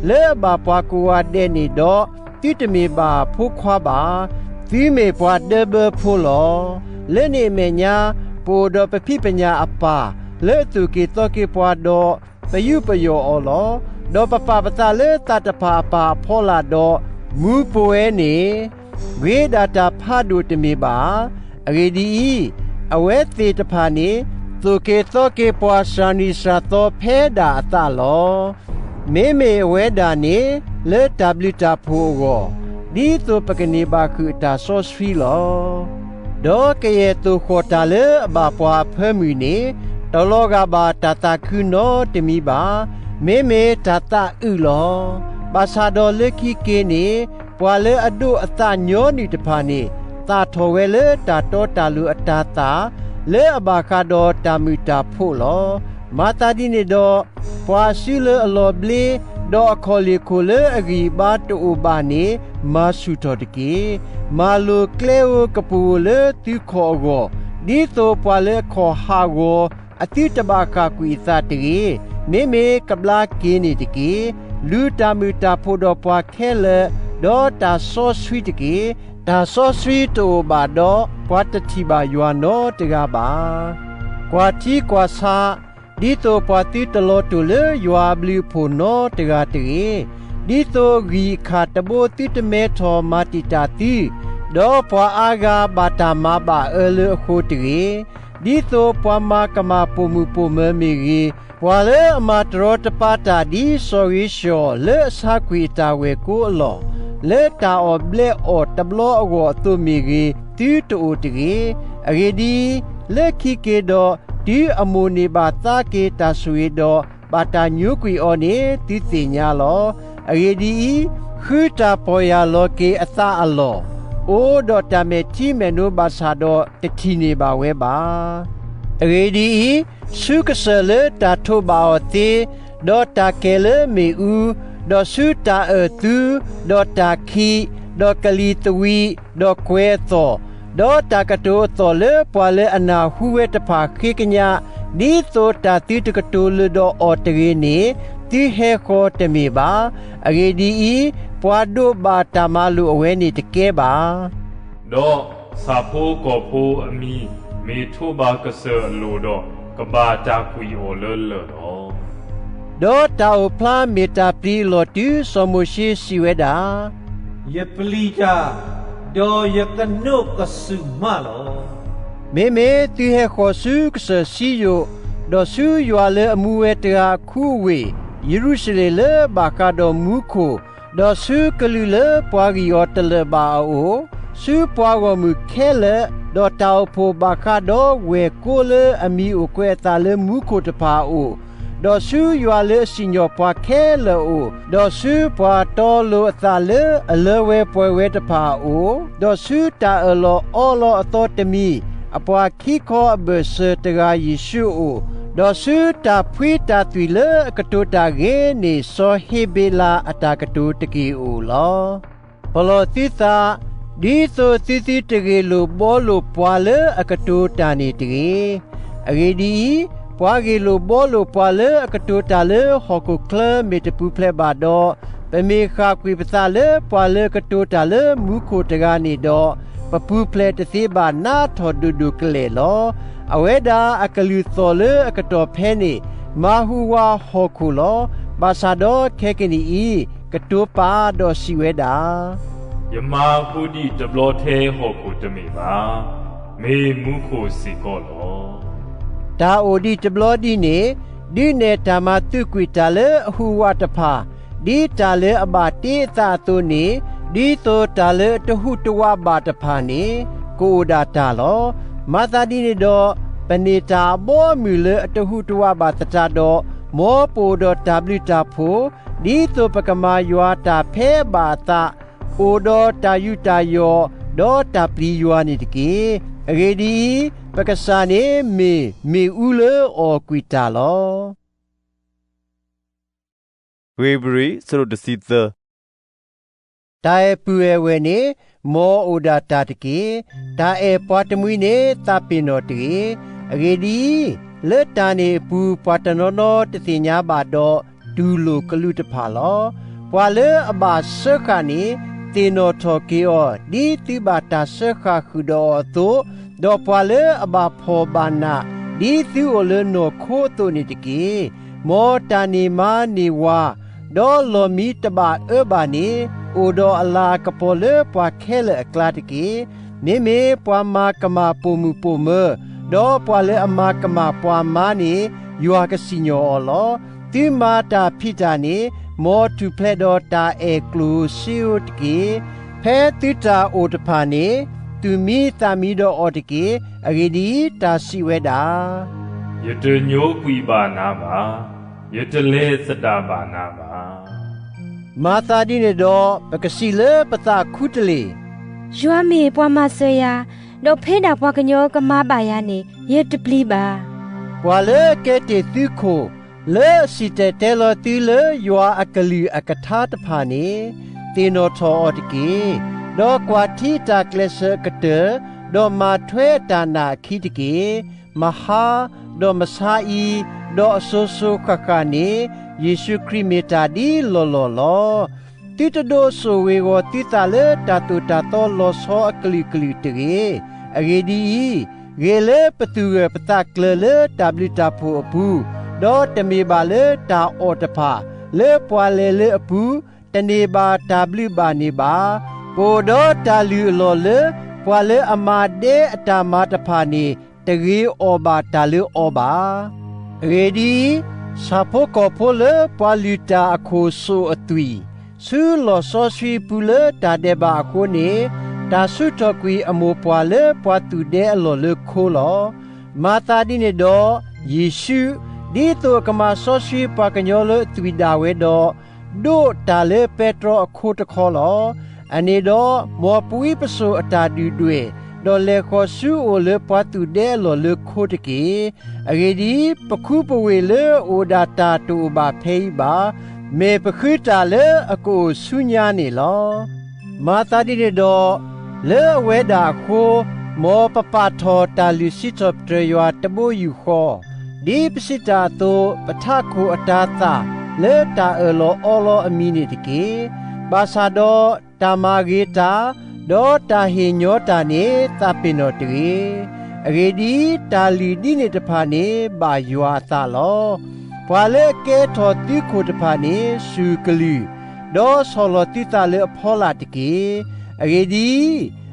လၢအဘၣ်ပှၤကိးဂၤဒဲးန့ၣ်ဒီး, သုတမ့ၢ်ဘၣ်ဖိခွါဘၣ်. သုမ့ၢ်ပှၤဒၢဘၢဖိလီၤ. လၢန့ၣ်အမဲာ်ညါ, ပအိၣ်ဒီးပဖံးပညၣ်အပၢ်, လၢအသိၣ်က့ၤသီက့ၤပှၤဒီး, ပယူးပယီၣ်အီၤလီၤ. ဒီးပပာ်ပသးလၢသးတဖၣ်အပၢ်အဖီလာ်ဒီး, မူပဝဲန့ၣ်, ဂ့ၤဒၣ်တၢ်ဖးဒိၣ်တမ့ၢ်ဘၣ်ဧါ. အဂ့ၢ်ဒ်အံၤ, အဝဲသ့ၣ်တဖၣ်န့ၣ်, သိၣ်က့ၤသီက့ၤပှၤစှၤနံၤစှၤသီဖဲဒၣ်အသးလီၤ. မ့မ့ၢ်အဝဲဒၣ်န့ၣ်, လၢတၢ်ဘျုးတၢ်ဖှိၣ်အဂီၢ်, ဒ်သိးပကန့ၢ်ဘၣ်ဃုာ်အတၢ်စီဆှံလီၤ. ဒီးကယဲၢ်သိၣ်ဃီၣ်တၢ်လၢအဘၣ်ပှၤအဖၢမုၢ်န့ၣ်, တလီၤဂာ်ဘၣ်တၢ်သးခုနီတမံၤဘၣ်, မ့မ့ၢ်တၢ်သးအုးလီၤ. ဘၣ်ဆၣ်ဒီးလၢခံက့ၤန့ၣ်, ပှၤလၢအဒိးအသးညီနုၢ်တဖၣ်န့ၣ်, သၣ်ထီၣ်ဝဲလၢတၢ်တီတၢ်လိၤအတၤသၣ်, လၢအဘၣ်ဃးဒီးတၢ်မုာ်တၢ်ဖိးလီၤ. မၤသးဒ်န့ၣ်ဒီး, ပှၤစုလၢအလီၤဘျ့, ဒီးအခီၣ်လ့ၢ်ခိၣ်လၢအဂံၢ်အဘါတအိၣ်ဘၣ်န့ၣ်, မၤဆူၣ်ထီၣ်တက့ၢ်. မၤလိာ်ကျဲဧိၤကပူၤဧိၤလၢသုခီၣ်အဂီၢ်, ဒ်သိးပှၤလၢအခီၣ်ဟးဂီၤ, အသုတဘၣ်ဃၣ်ကွံာ်အသးတဂ့ၤ. မ့မ့ၢ်ကဘျါက့ၤန့ၣ်တက့ၢ်. လူၤတၢ်မုာ်တၢ်ဖိးဒီးပှၤခဲလၢာ်, ဒီးတၢ်စီဆှံတက့ၢ်. တၢ်စီဆှံတအိၣ်ဘၣ်ဒီး, ပှၤတထံၣ်ဘၣ်ယွၤနီတဂၤဘၣ်. ကွၢ်ထံကွၢ်ဆး, ဒ်သိးပှၤသုတလီၤတိာ်လၢယွၤအဘျုးအဖှိၣ်နီတဂၤတဂ့ၤ. ဒ်သိးဂံၢ်အခၣ်တဘိသုတမဲထီၣ်မၤတံာ်တာ်သု, ဒီးပှၤအါဂၤဘၣ်တၢ်မၤဘၣ်အၢလၢအဃိတဂ့ၤ. ဒ်သိးပှၤမၤကမၣ်ပိာ်မုၣ်ပိာ်မၢၤမ့ၢ်ဂ့ၤ, ပှၤလၢအမၤတရီတပါတၢ်ဒ်စီၤဧ့ၡီၤလၢအဆါကွံာ်အတၢ်ဝဲၢ်ကိအလီၢ်, လၢတၢ်အီၣ်ဘျဲးအီၣ်တဘျီအဂီၢ်အသိးမ့ၢ်ဂ့ၤ, သုတအိၣ်တဂ့ၤ. အဂ့ၢ်ဒ်အံၤ, လၢခံက့ၤဒီး, တုၤအမိၢ်န့ၢ်ဘၣ်သါက့ၤတၢ်ဆိၣ်ဂ့ၤဒီး, ဘၣ်တၢ်ညိကွံာ်အီၤန့ၣ်သုသ့ၣ်ညါလီၤ. အဂ့ၢ်ဒ်အံၤ, ဃုတၢ်ပီၢ်ယၢ်လီၤက့ၤအသးအလီၢ်, အိၣ်ဒီးတၢ်မဲာ်ထံမဲာ်နိဘၣ်ဆၣ်ဒီးတထံၣ်န့ၢ်ဘၣ်ဝဲဘၣ်. အဂ့ၢ်ဒ်အံၤ, ဆူကစၢၢ်လၢတၢ်ထိးဘၣ်အီၤသ့, ဒီးတၢ်ကဲၤလၢမ့ၣ်အူ, ဒီးဆူတၢ်အၢၣ်သု, ဒီးတၢ်ခံး, ဒီးကလံၤသဝံး, ဒီးကွဲၤအသီၣ်, ဒီးတၢ်ကတိၤအသီၣ်လၢပှၤလၢအနၢ်ဟူဝဲတဖၣ်ဃ့ကညး, ဒ်သိးတၢ်သုတကတိၤလၢၤဒီးအီၤတဂ့ၤန့ၣ်, သုဟဲဃီၤတမ့ၢ်ဘၣ. အဂ့ၢ်ဒ်အံၤ, ပှၤဒိးဘၣ်တၢ်မၤလိာ်အဝဲန့ၣ်တကဲဘၣ်. ဒီးဆၣ်ဖိကီၢ်ဖိအမံၤ မ့ၢ်ထိးဘၣ်ကစၢၢ်အလိၣ်ဒီး, ကဘၣ်တၢ်ကွံာ်အီၤလၢလၢၢ်လီၤ. ဒီးတၢ်အိၣ်ဖျါမ့ၢ်တၢ်ပျံၤအလီၢ်တုၤစီၤမိၤၡ့စံးဝဲဒၣ်, ယပျံၤတၢ်, ဒီးယကနိးကစူၢ်မးလီၤ. မ့မ့ၢ်သုဟဲဃီၤဆူကစၢၢ်စံယိၣ်, ဒီးဆူယွၤလၢအမူဝဲတဂၤအခူအဝ့ၢ်, ယရူၤၡလ့ၣ်လၢဘၣ်ဃးဒီးမူခိၣ်, ဒီးဆူကလုာ်လၢပှၤဂံၢ်အီၤတလၢာ်ဘၣ်အအိၣ်, ဆူပှၤဂီၢ်မုၢ်ခဲလၢာ်, ဒီးတၢ်အိၣ်ဖှိၣ်ဘၣ်ဃးဒီးဝဲၢ်ကိလၢအမံၤအိၣ်ကွဲးအသးလၢမူခိၣ်တဖၣ်အအိၣ်, ဒီးဆူယွၤလၢအစံၣ်ညီၣ်ပှၤခဲလၢာ်အအိၣ်, ဒီးဆူပှၤတီလိၤအသးလၢအလၢဝဲပှဲၤဝဲတဖၣ်အအိၣ်, ဒီးဆူတၢ်အၢၣ်လီၤအီလီၤအသီတမံၤ, အပှၤခံခီအဘၢၣ်စၢၤတဂၤယ့ၣ်ၡူးအအိၣ်, ဒီးဆူတၢ်ဖှံတၢ်သွံၣ်လၢအကတိၤတၢ်ဂ့ၤန့ၣ် စီၤဟ့းဘ့းလးအတၢ်ကတိၤတက့ၢ်အအိၣ်လီၤ. ပလီၢ်သုသး, ဒ်သိးသုသုတဂ့ၢ်လိာ်ဘှီလိာ်ပှၤလၢအကတိၤတၢ်န့ၣ်တဂ့ၤ. အဂ့ၢ်ဒ်အံၤ, ပှၤဂ့ၢ်လိာ်ဘှီလိာ်ပှၤလၢအကတိၤတၢ်လၢဟီၣ်ခိၣ်ချၢမ့ၢ်တပူၤဖျဲးဘၣ်ဒီး, ပမ့ၢ်ဃၣ်ကွံာ်ပသးလၢပှၤလၢကတိၤတၢ်လၢမူခိၣ်တဂၤန့ၣ်ဒီး, ပပူၤဖျဲးတသ့ဘၣ်နးထီၣ်ဒိၣ်ဒိၣ်ကလဲာ်လီၤ. အဝဲဒၣ်အကလုၢ်သီၣ်လၢအကတီၢ်ဖဲန့ၣ်, မၤဟူးဝးဟီၣ်ခိၣ်လီၤ. ဘၣ်ဆၣ်ဒီးခဲကနံၣ်အံၤ, ကတိၤပာ်ဒီးစံးဝဲဒၣ်, ယမၤဟူးဒံးတဘျီထဲဟီၣ်ခိၣ်တမ့ၢ်ဘၣ်, မ့ၢ်မူခိၣ်စ့ၢ်ကီးလီၤ. တၢ်အိၣ်ဒံးတဘျီဒ်န့ၣ်, ဒုးနဲၣ်တၢ်မၤသုးကွံာ်တၢ်လၢအဟူးဝးတဖၣ်, ဒ်တၢ်လၢအဘၣ်တ့အသးအသိးန့ၣ်, ဒ်သိးတၢ်လၢအတဟူးတဝးဘၣ်တဖၣ်န့ၣ်, ကအိၣ်ဒၣ်တၢ်လီၤ. မၤသးဒ်န့ၣ်ဒီး, ပန့ၢ်တၢ်အဘီအမုၢ်လၢအတဟူးတဝးဘၣ်သတးဒီး, မ်ပအိၣ်ဒီးတၢ်ဘျုးတၢ်ဖှိၣ်, ဒ်သိးပကမၤယွၤတၢ်ဖဲအဘၣ်အသး, အိၣ်ဒီးတၢ်ယူးတၢ်ယီၣ်, ဒီးတၢ်ပျံၤယွၤန့ၣ်တက့ၢ်. အဂ့ၢ်ဒ်အံၤ, ပကစၢ်န့ၣ်မ့ၢ်မ့ၣ်အူလၢအီၣ်ကွံာ်တၢ်လီၤ. ဧ့ၤဘြံၤ အဆၢဒိၣ်တဆံသၢ. တၢ်အဲၣ်ပုၢ်အဲၣ်ဝဲၢ်န့ၣ်, မ်အအိၣ်ဒၣ်တၢ်တက့ၢ်. တၢ်အဲၣ်ပှၤတမှံၤန့ၣ် သးပ့ၤနီၣ်တဂ့ၤ. အဂ့ၢ်ဒ်အံၤ, လၢတၢ်န့ၣ်အပူၤပှၤတနီၤနီၤတသ့ၣ်ညါဘၣ်ဒီး, တူၢ်လိာ်ကလူးတဖၣ်လီၤ. ပှၤလၢအဘၣ်စၢဃာ်န့ၣ်, သ့ၣ်နီၣ်ထီၣ်က့ၤအီၤ ဒ်သုဘၣ်တၢ်စၢဃာ်ဃုာ်ဒီးအီၤအသိး, ဒီးပှၤလၢအဘၣ်ဖှီၣ်ဘၣ်နး, ဒ်သုအိၣ်လၢနီၢ်ခိအသိးန့ၣ်တက့ၢ်. မ်တၢ်န့ၢ်မါန့ၢ်ဝၤ, ဒီးလီၢ်မံတဘၣ်အၢဘၣ်န့ၣ်, အိၣ်ဒီးအလၤအကပီၤလၢပှၤခဲလၢာ်အကျါတက့ၢ်. မ့မ့ၢ်ပှၤမၤကမၣ်ပိာ်မုၣ်ပိာ်မၢၤ, ဒီးပှၤလၢအမၤကမၣ်ပှၤမါန့ၣ်, ယွၤကစံၣ်ညီၣ်အီၤလီၤ. သုမၤတၢ်ဖံးတၢ်န့ၣ်, မ်ထူၣ်ဖျဲးဒီးတၢ်အဲၣ်ကျိၣ်စ့ဧိၤတက့ၢ်. ဖဲသုတၢ်အိၣ်တဖၣ်န့ၣ်, သူၣ်မံသးမံဒီးအီၤတက့ၢ်. အဂ့ၢ်ဒ်အံၤ, တၢ်စံးဝဲဒၣ်, ယတညိကွံာ်ဘၣ်နၤဘၣ်, ယတလဲၤသဒၣ်ဘၣ်နၤဘၣ်. မၤသးဒ်န့ၣ်ဒီး, ပကစံးလၢပသးခူတလ့ၢ်, ယွၤမ့ၢ်ပှၤမၤစၢၤယၤ, ဒီးဖဲဒၣ်ပှၤကညီကမၤဘၣ်ယၤန့ၣ်, ယတပျံၤဘၣ်. ပှၤလၢအကဲတ့ၢ်သုခိၣ်, လၢအစံၣ်တဲၤတဲလီၤသုလၢယွၤအကလုၢ်အကထါတဖၣ်န့ၣ်, သ့ၣ်နီၣ်ထီၣ်အီၤတက့ၢ်. ဒီးကွၢ်ထံအတၢ်ကျဲးစၢးအကတၢၢ်, ဒီးမၤထွဲအတၢ်နာ်အခံတက့ၢ်. မဟါ, ဒီးမဆါအံၤ, ဒီးအစိၤစိၤဃၣ်ဃၣ်န့ၣ်, ယ့ၣ်ၡူးခရံာ်မ့ၢ်တၢ်ဒ်လီၢ်လီၢ်လီၤ. သုတဒိးစိာ်ဝ့ၤဝီၤသုသးလၢတၢ်သိၣ်တၢ်သီလီၤဆီအကလုာ်ကလုာ်တဂ့ၤ. အဂ့ၢ်ဒ်အံၤ, ဂ့ၤလၢပသူၣ်ဂၢၢ်ပသးကျၢၤလၢတၢ်ဘျုးတၢ်ဖှိၣ်အပူၤ, ဒီးတမ့ၢ်ဘၣ်လၢတၢ်အီၣ်တဖၣ်, လၢပှၤလဲၤလၢအပူၤ, တန့ၢ်ဘၣ်တၢ်ဘျုးဘၣ်န့ၣ်ဘၣ်. ပအိၣ်ဒီးတၢ်လုၢ်အလီၢ်လၢ, ပှၤလၢအမၤဒဲအတၢ်မၤတဖၣ်န့ၣ်, တဂ့ၤအီၣ်ဘၣ်တၢ်လၢအီၤဘၣ်. အဂ့ၢ်ဒ်အံၤ, ဆၣ်ဖိကီၢ်ဖိလၢပှၤလုၢ်တၢ်အခိၣ်စိာ်အသွံၣ်, ဆူလီၢ်စီဆှံအပူၤလၢတၢ်ဒဲးဘးအဃိန့ၣ်, တၢ်ဆူၣ်ထီၣ်ကွံာ်အမိၢ်ပှၢ်လၢပှၤသူၣ်ဒဲအလီၢ်လၢခိလီၤ. မၤသးဒ်န့ၣ်ဒီး, ယ့ၣ်ၡူး, ဒ်သိးအကမၤစီဆှံပှၤကညီလၢအသွံၣ်ဒၣ်ဝဲဒီး, ဒိးတၢ်လၢပဲတြီအခိတခီလီၤ. အန့ၣ်ဒီး, မ်ပဝံပစိာ်အတၢ်ဒုၣ်ဒွဲၣ်, ဒီးလဲၤဃီၤဆူအအိၣ်လၢပှၤသူၣ်ဒဲအလီၢ်လၢခိတက့ၢ်. အဂ့ၢ်ဒ်အံၤ, ပခူပဝ့ၢ်လၢအအိၣ်ဒၣ်တၢ်တအိၣ်ဘၣ်ဖဲအံၤဘၣ်. မ့ၢ်ပဃုတၢ်လၢအကအိၣ်ဆူညါန့ၣ်လီၤ. မၤသးဒ်န့ၣ်ဒီး, လၢအဝဲဒၣ်အဃိ, မ်ပပာ်ထီၣ်တၢ်လုၢ်စံးထီၣ်ပတြၢၤယွၤတဘိယူၢ်ဃီ, ဒ်ပစံးတၢ်အသိး, ပထးခိၣ်အတၤသၣ်လၢတၢ်အၢၣ်လီၤအီလီၤအမံၤန့ၣ်တက့ၢ်. ဘၣ်ဆၣ်ဒီးတၢ်မၤဂ့ၤတၢ်, ဒီးတၢ်ဟ့ၣ်ညီတၢ်န့ၣ်သးပ့ၤနီၣ်တဂ့ၤ. အဂ့ၢ်ဒ်အံၤ, တၢ်လုၢ်ဒ်န့ၣ်တဖၣ်န့ၣ်ဘၣ်ယွၤအသးလီၤ. ပှၤလၢအကဲထီၣ်သုးခိၣ်တဖၣ်န့ၣ်စူၢ်ကလုၢ်, ဒီးဆီၣ်လီၤသုသးလၢအဖီလာ်တက့ၢ်. အဂ့ၢ်ဒ်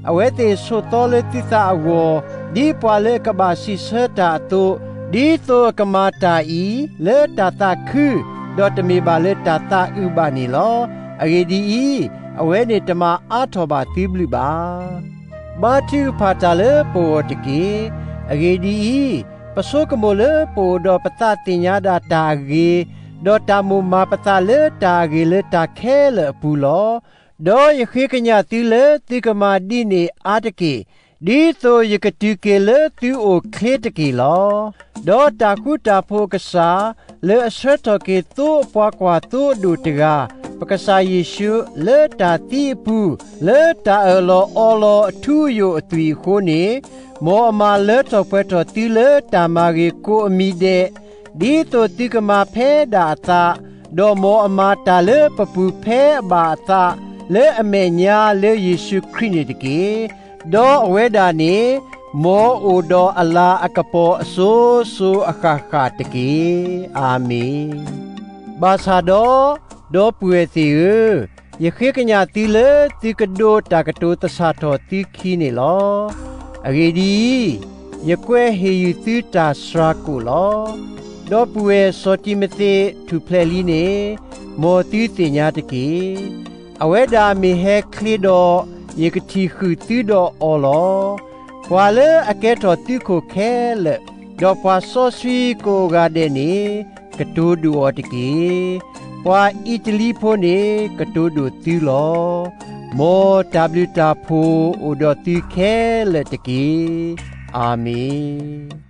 အံၤ, အဝဲသ့ၣ်ဆိးသီလၢသုသးအဂီၢ်, ဒ်ပှၤလၢအကဘၣ်စံးဆၢတၢ်အသိး, ဒ်သိးအကမၤတၢ်အံၤလၢတၢ်သးခု, ဒီးတမ့ၢ်ဘၣ်လၢတၢ်သးအုးဘၣ်န့ၣ်လီၤ. အဂ့ၢ်ဒ်အံၤ, အဝဲန့ၣ်တမၤအါထီၣ်ဘၣ်သုဘျုးဘၣ်. ဘါထုကဖၣ်တၢ်လၢပဂီၢ်တက့ၢ်. အဂ့ၢ်ဒ်အံၤ, ပဆိကမိၣ်လၢပအိၣ်ဒီးပသးသ့ၣ်ညါဒၣ်တၢ်အဂ့ၤ, ဒီးတၢ်မိၣ်မၤပသးလၢတၢ်အဂ့ၤလၢတၢ်ခဲလၢာ်အပူၤလီၤ. ဒီးယဃ့ကညးသုလၢသုကမၤဒ်န့ၣ်အါတက့ၢ်, ဒ်သိးယကတုၤက့ၤလၢသုအိၣ်ချ့တက့ၢ်လီၤ. ဒီးတၢ်ဃူတၢ်ဖိးအကစၢ်, လၢအဆှၢထီၣ်က့ၤသိအပှၤကွၢ်သိအဒိၣ်တဂၤ, ပကစၢ်ယ့ၣ်ၡူးလၢတၢ်သံအပူၤ, လၢတၢ်အၢၣ်လီၤအီလီၤအထူအယိာ်အသွံၣ်အဃိန့ၣ်, မ်အမၤလၢထီၣ်ပှဲၤထီၣ်သုလၢတၢ်မၤဂ့ၤကိးအမံၤဒဲး, ဒ်သိးသုကမၤဖဲဒၣ်အသး, ဒီးမ်အမၤတၢ်လၢပပူၤဖဲအဘၣ်အသး, လၢအမဲာ်ညါလၢယ့ၣ်ၡူးခရံာ်န့ၣ်တက့ၢ်. ဒီးအဝဲဒၣ်န့ၣ်, မ်အအိၣ်ဒီးအလၤအကပီၤအစိၤစိၤအဃၣ်ဃၣ်တက့ၢ်. အၤမ့ၣ်. ဘၣ်ဆၣ်ဒီး, ဒီပုၢ်ဝဲၢ်သ့ၣ်ဧၢ, ယဃ့ကညးသုလၢသုကဒိးတၢ်ကတိၤသဆၣ်ထီၣ်သုခံန့ၣ်လီၤ. အဂ့ၢ်ဒ်အံၤ, ယကွဲးဟ့ၣ်ယုာ်သုတၢ်စှၤကိာ်လီၤ. ဒီပုၢ်ဝဲၢ်စီၤတံၤမသ့းထူၣ်ဖျဲးလံန့ၣ်, မ်သုသ့ၣ်ညါတက့ၢ်. အဝဲဒၣ်မ့ၢ်ဟဲချ့ဒီး, ယကထံၣ်ဃုာ်သုဒီးအီၤလီၤ. ပှၤလၢအကဲထီၣ်သုးခိၣ်ခဲလၢာ်, ဒီးပှၤစီဆှံကိးဂၤဒဲးန့ၣ်, ကတိၤဒိၣ်အီၤတက့ၢ်. ပှၤအံးတလံဖိန့ၣ်ကတိၤဒိၣ်သုလီၤ. မ်တၢ်ဘျုးတၢ်ဖှိၣ်အိၣ်ဒီးသုခဲလၢာ်တက့ၢ်. အၤမ့ၣ်.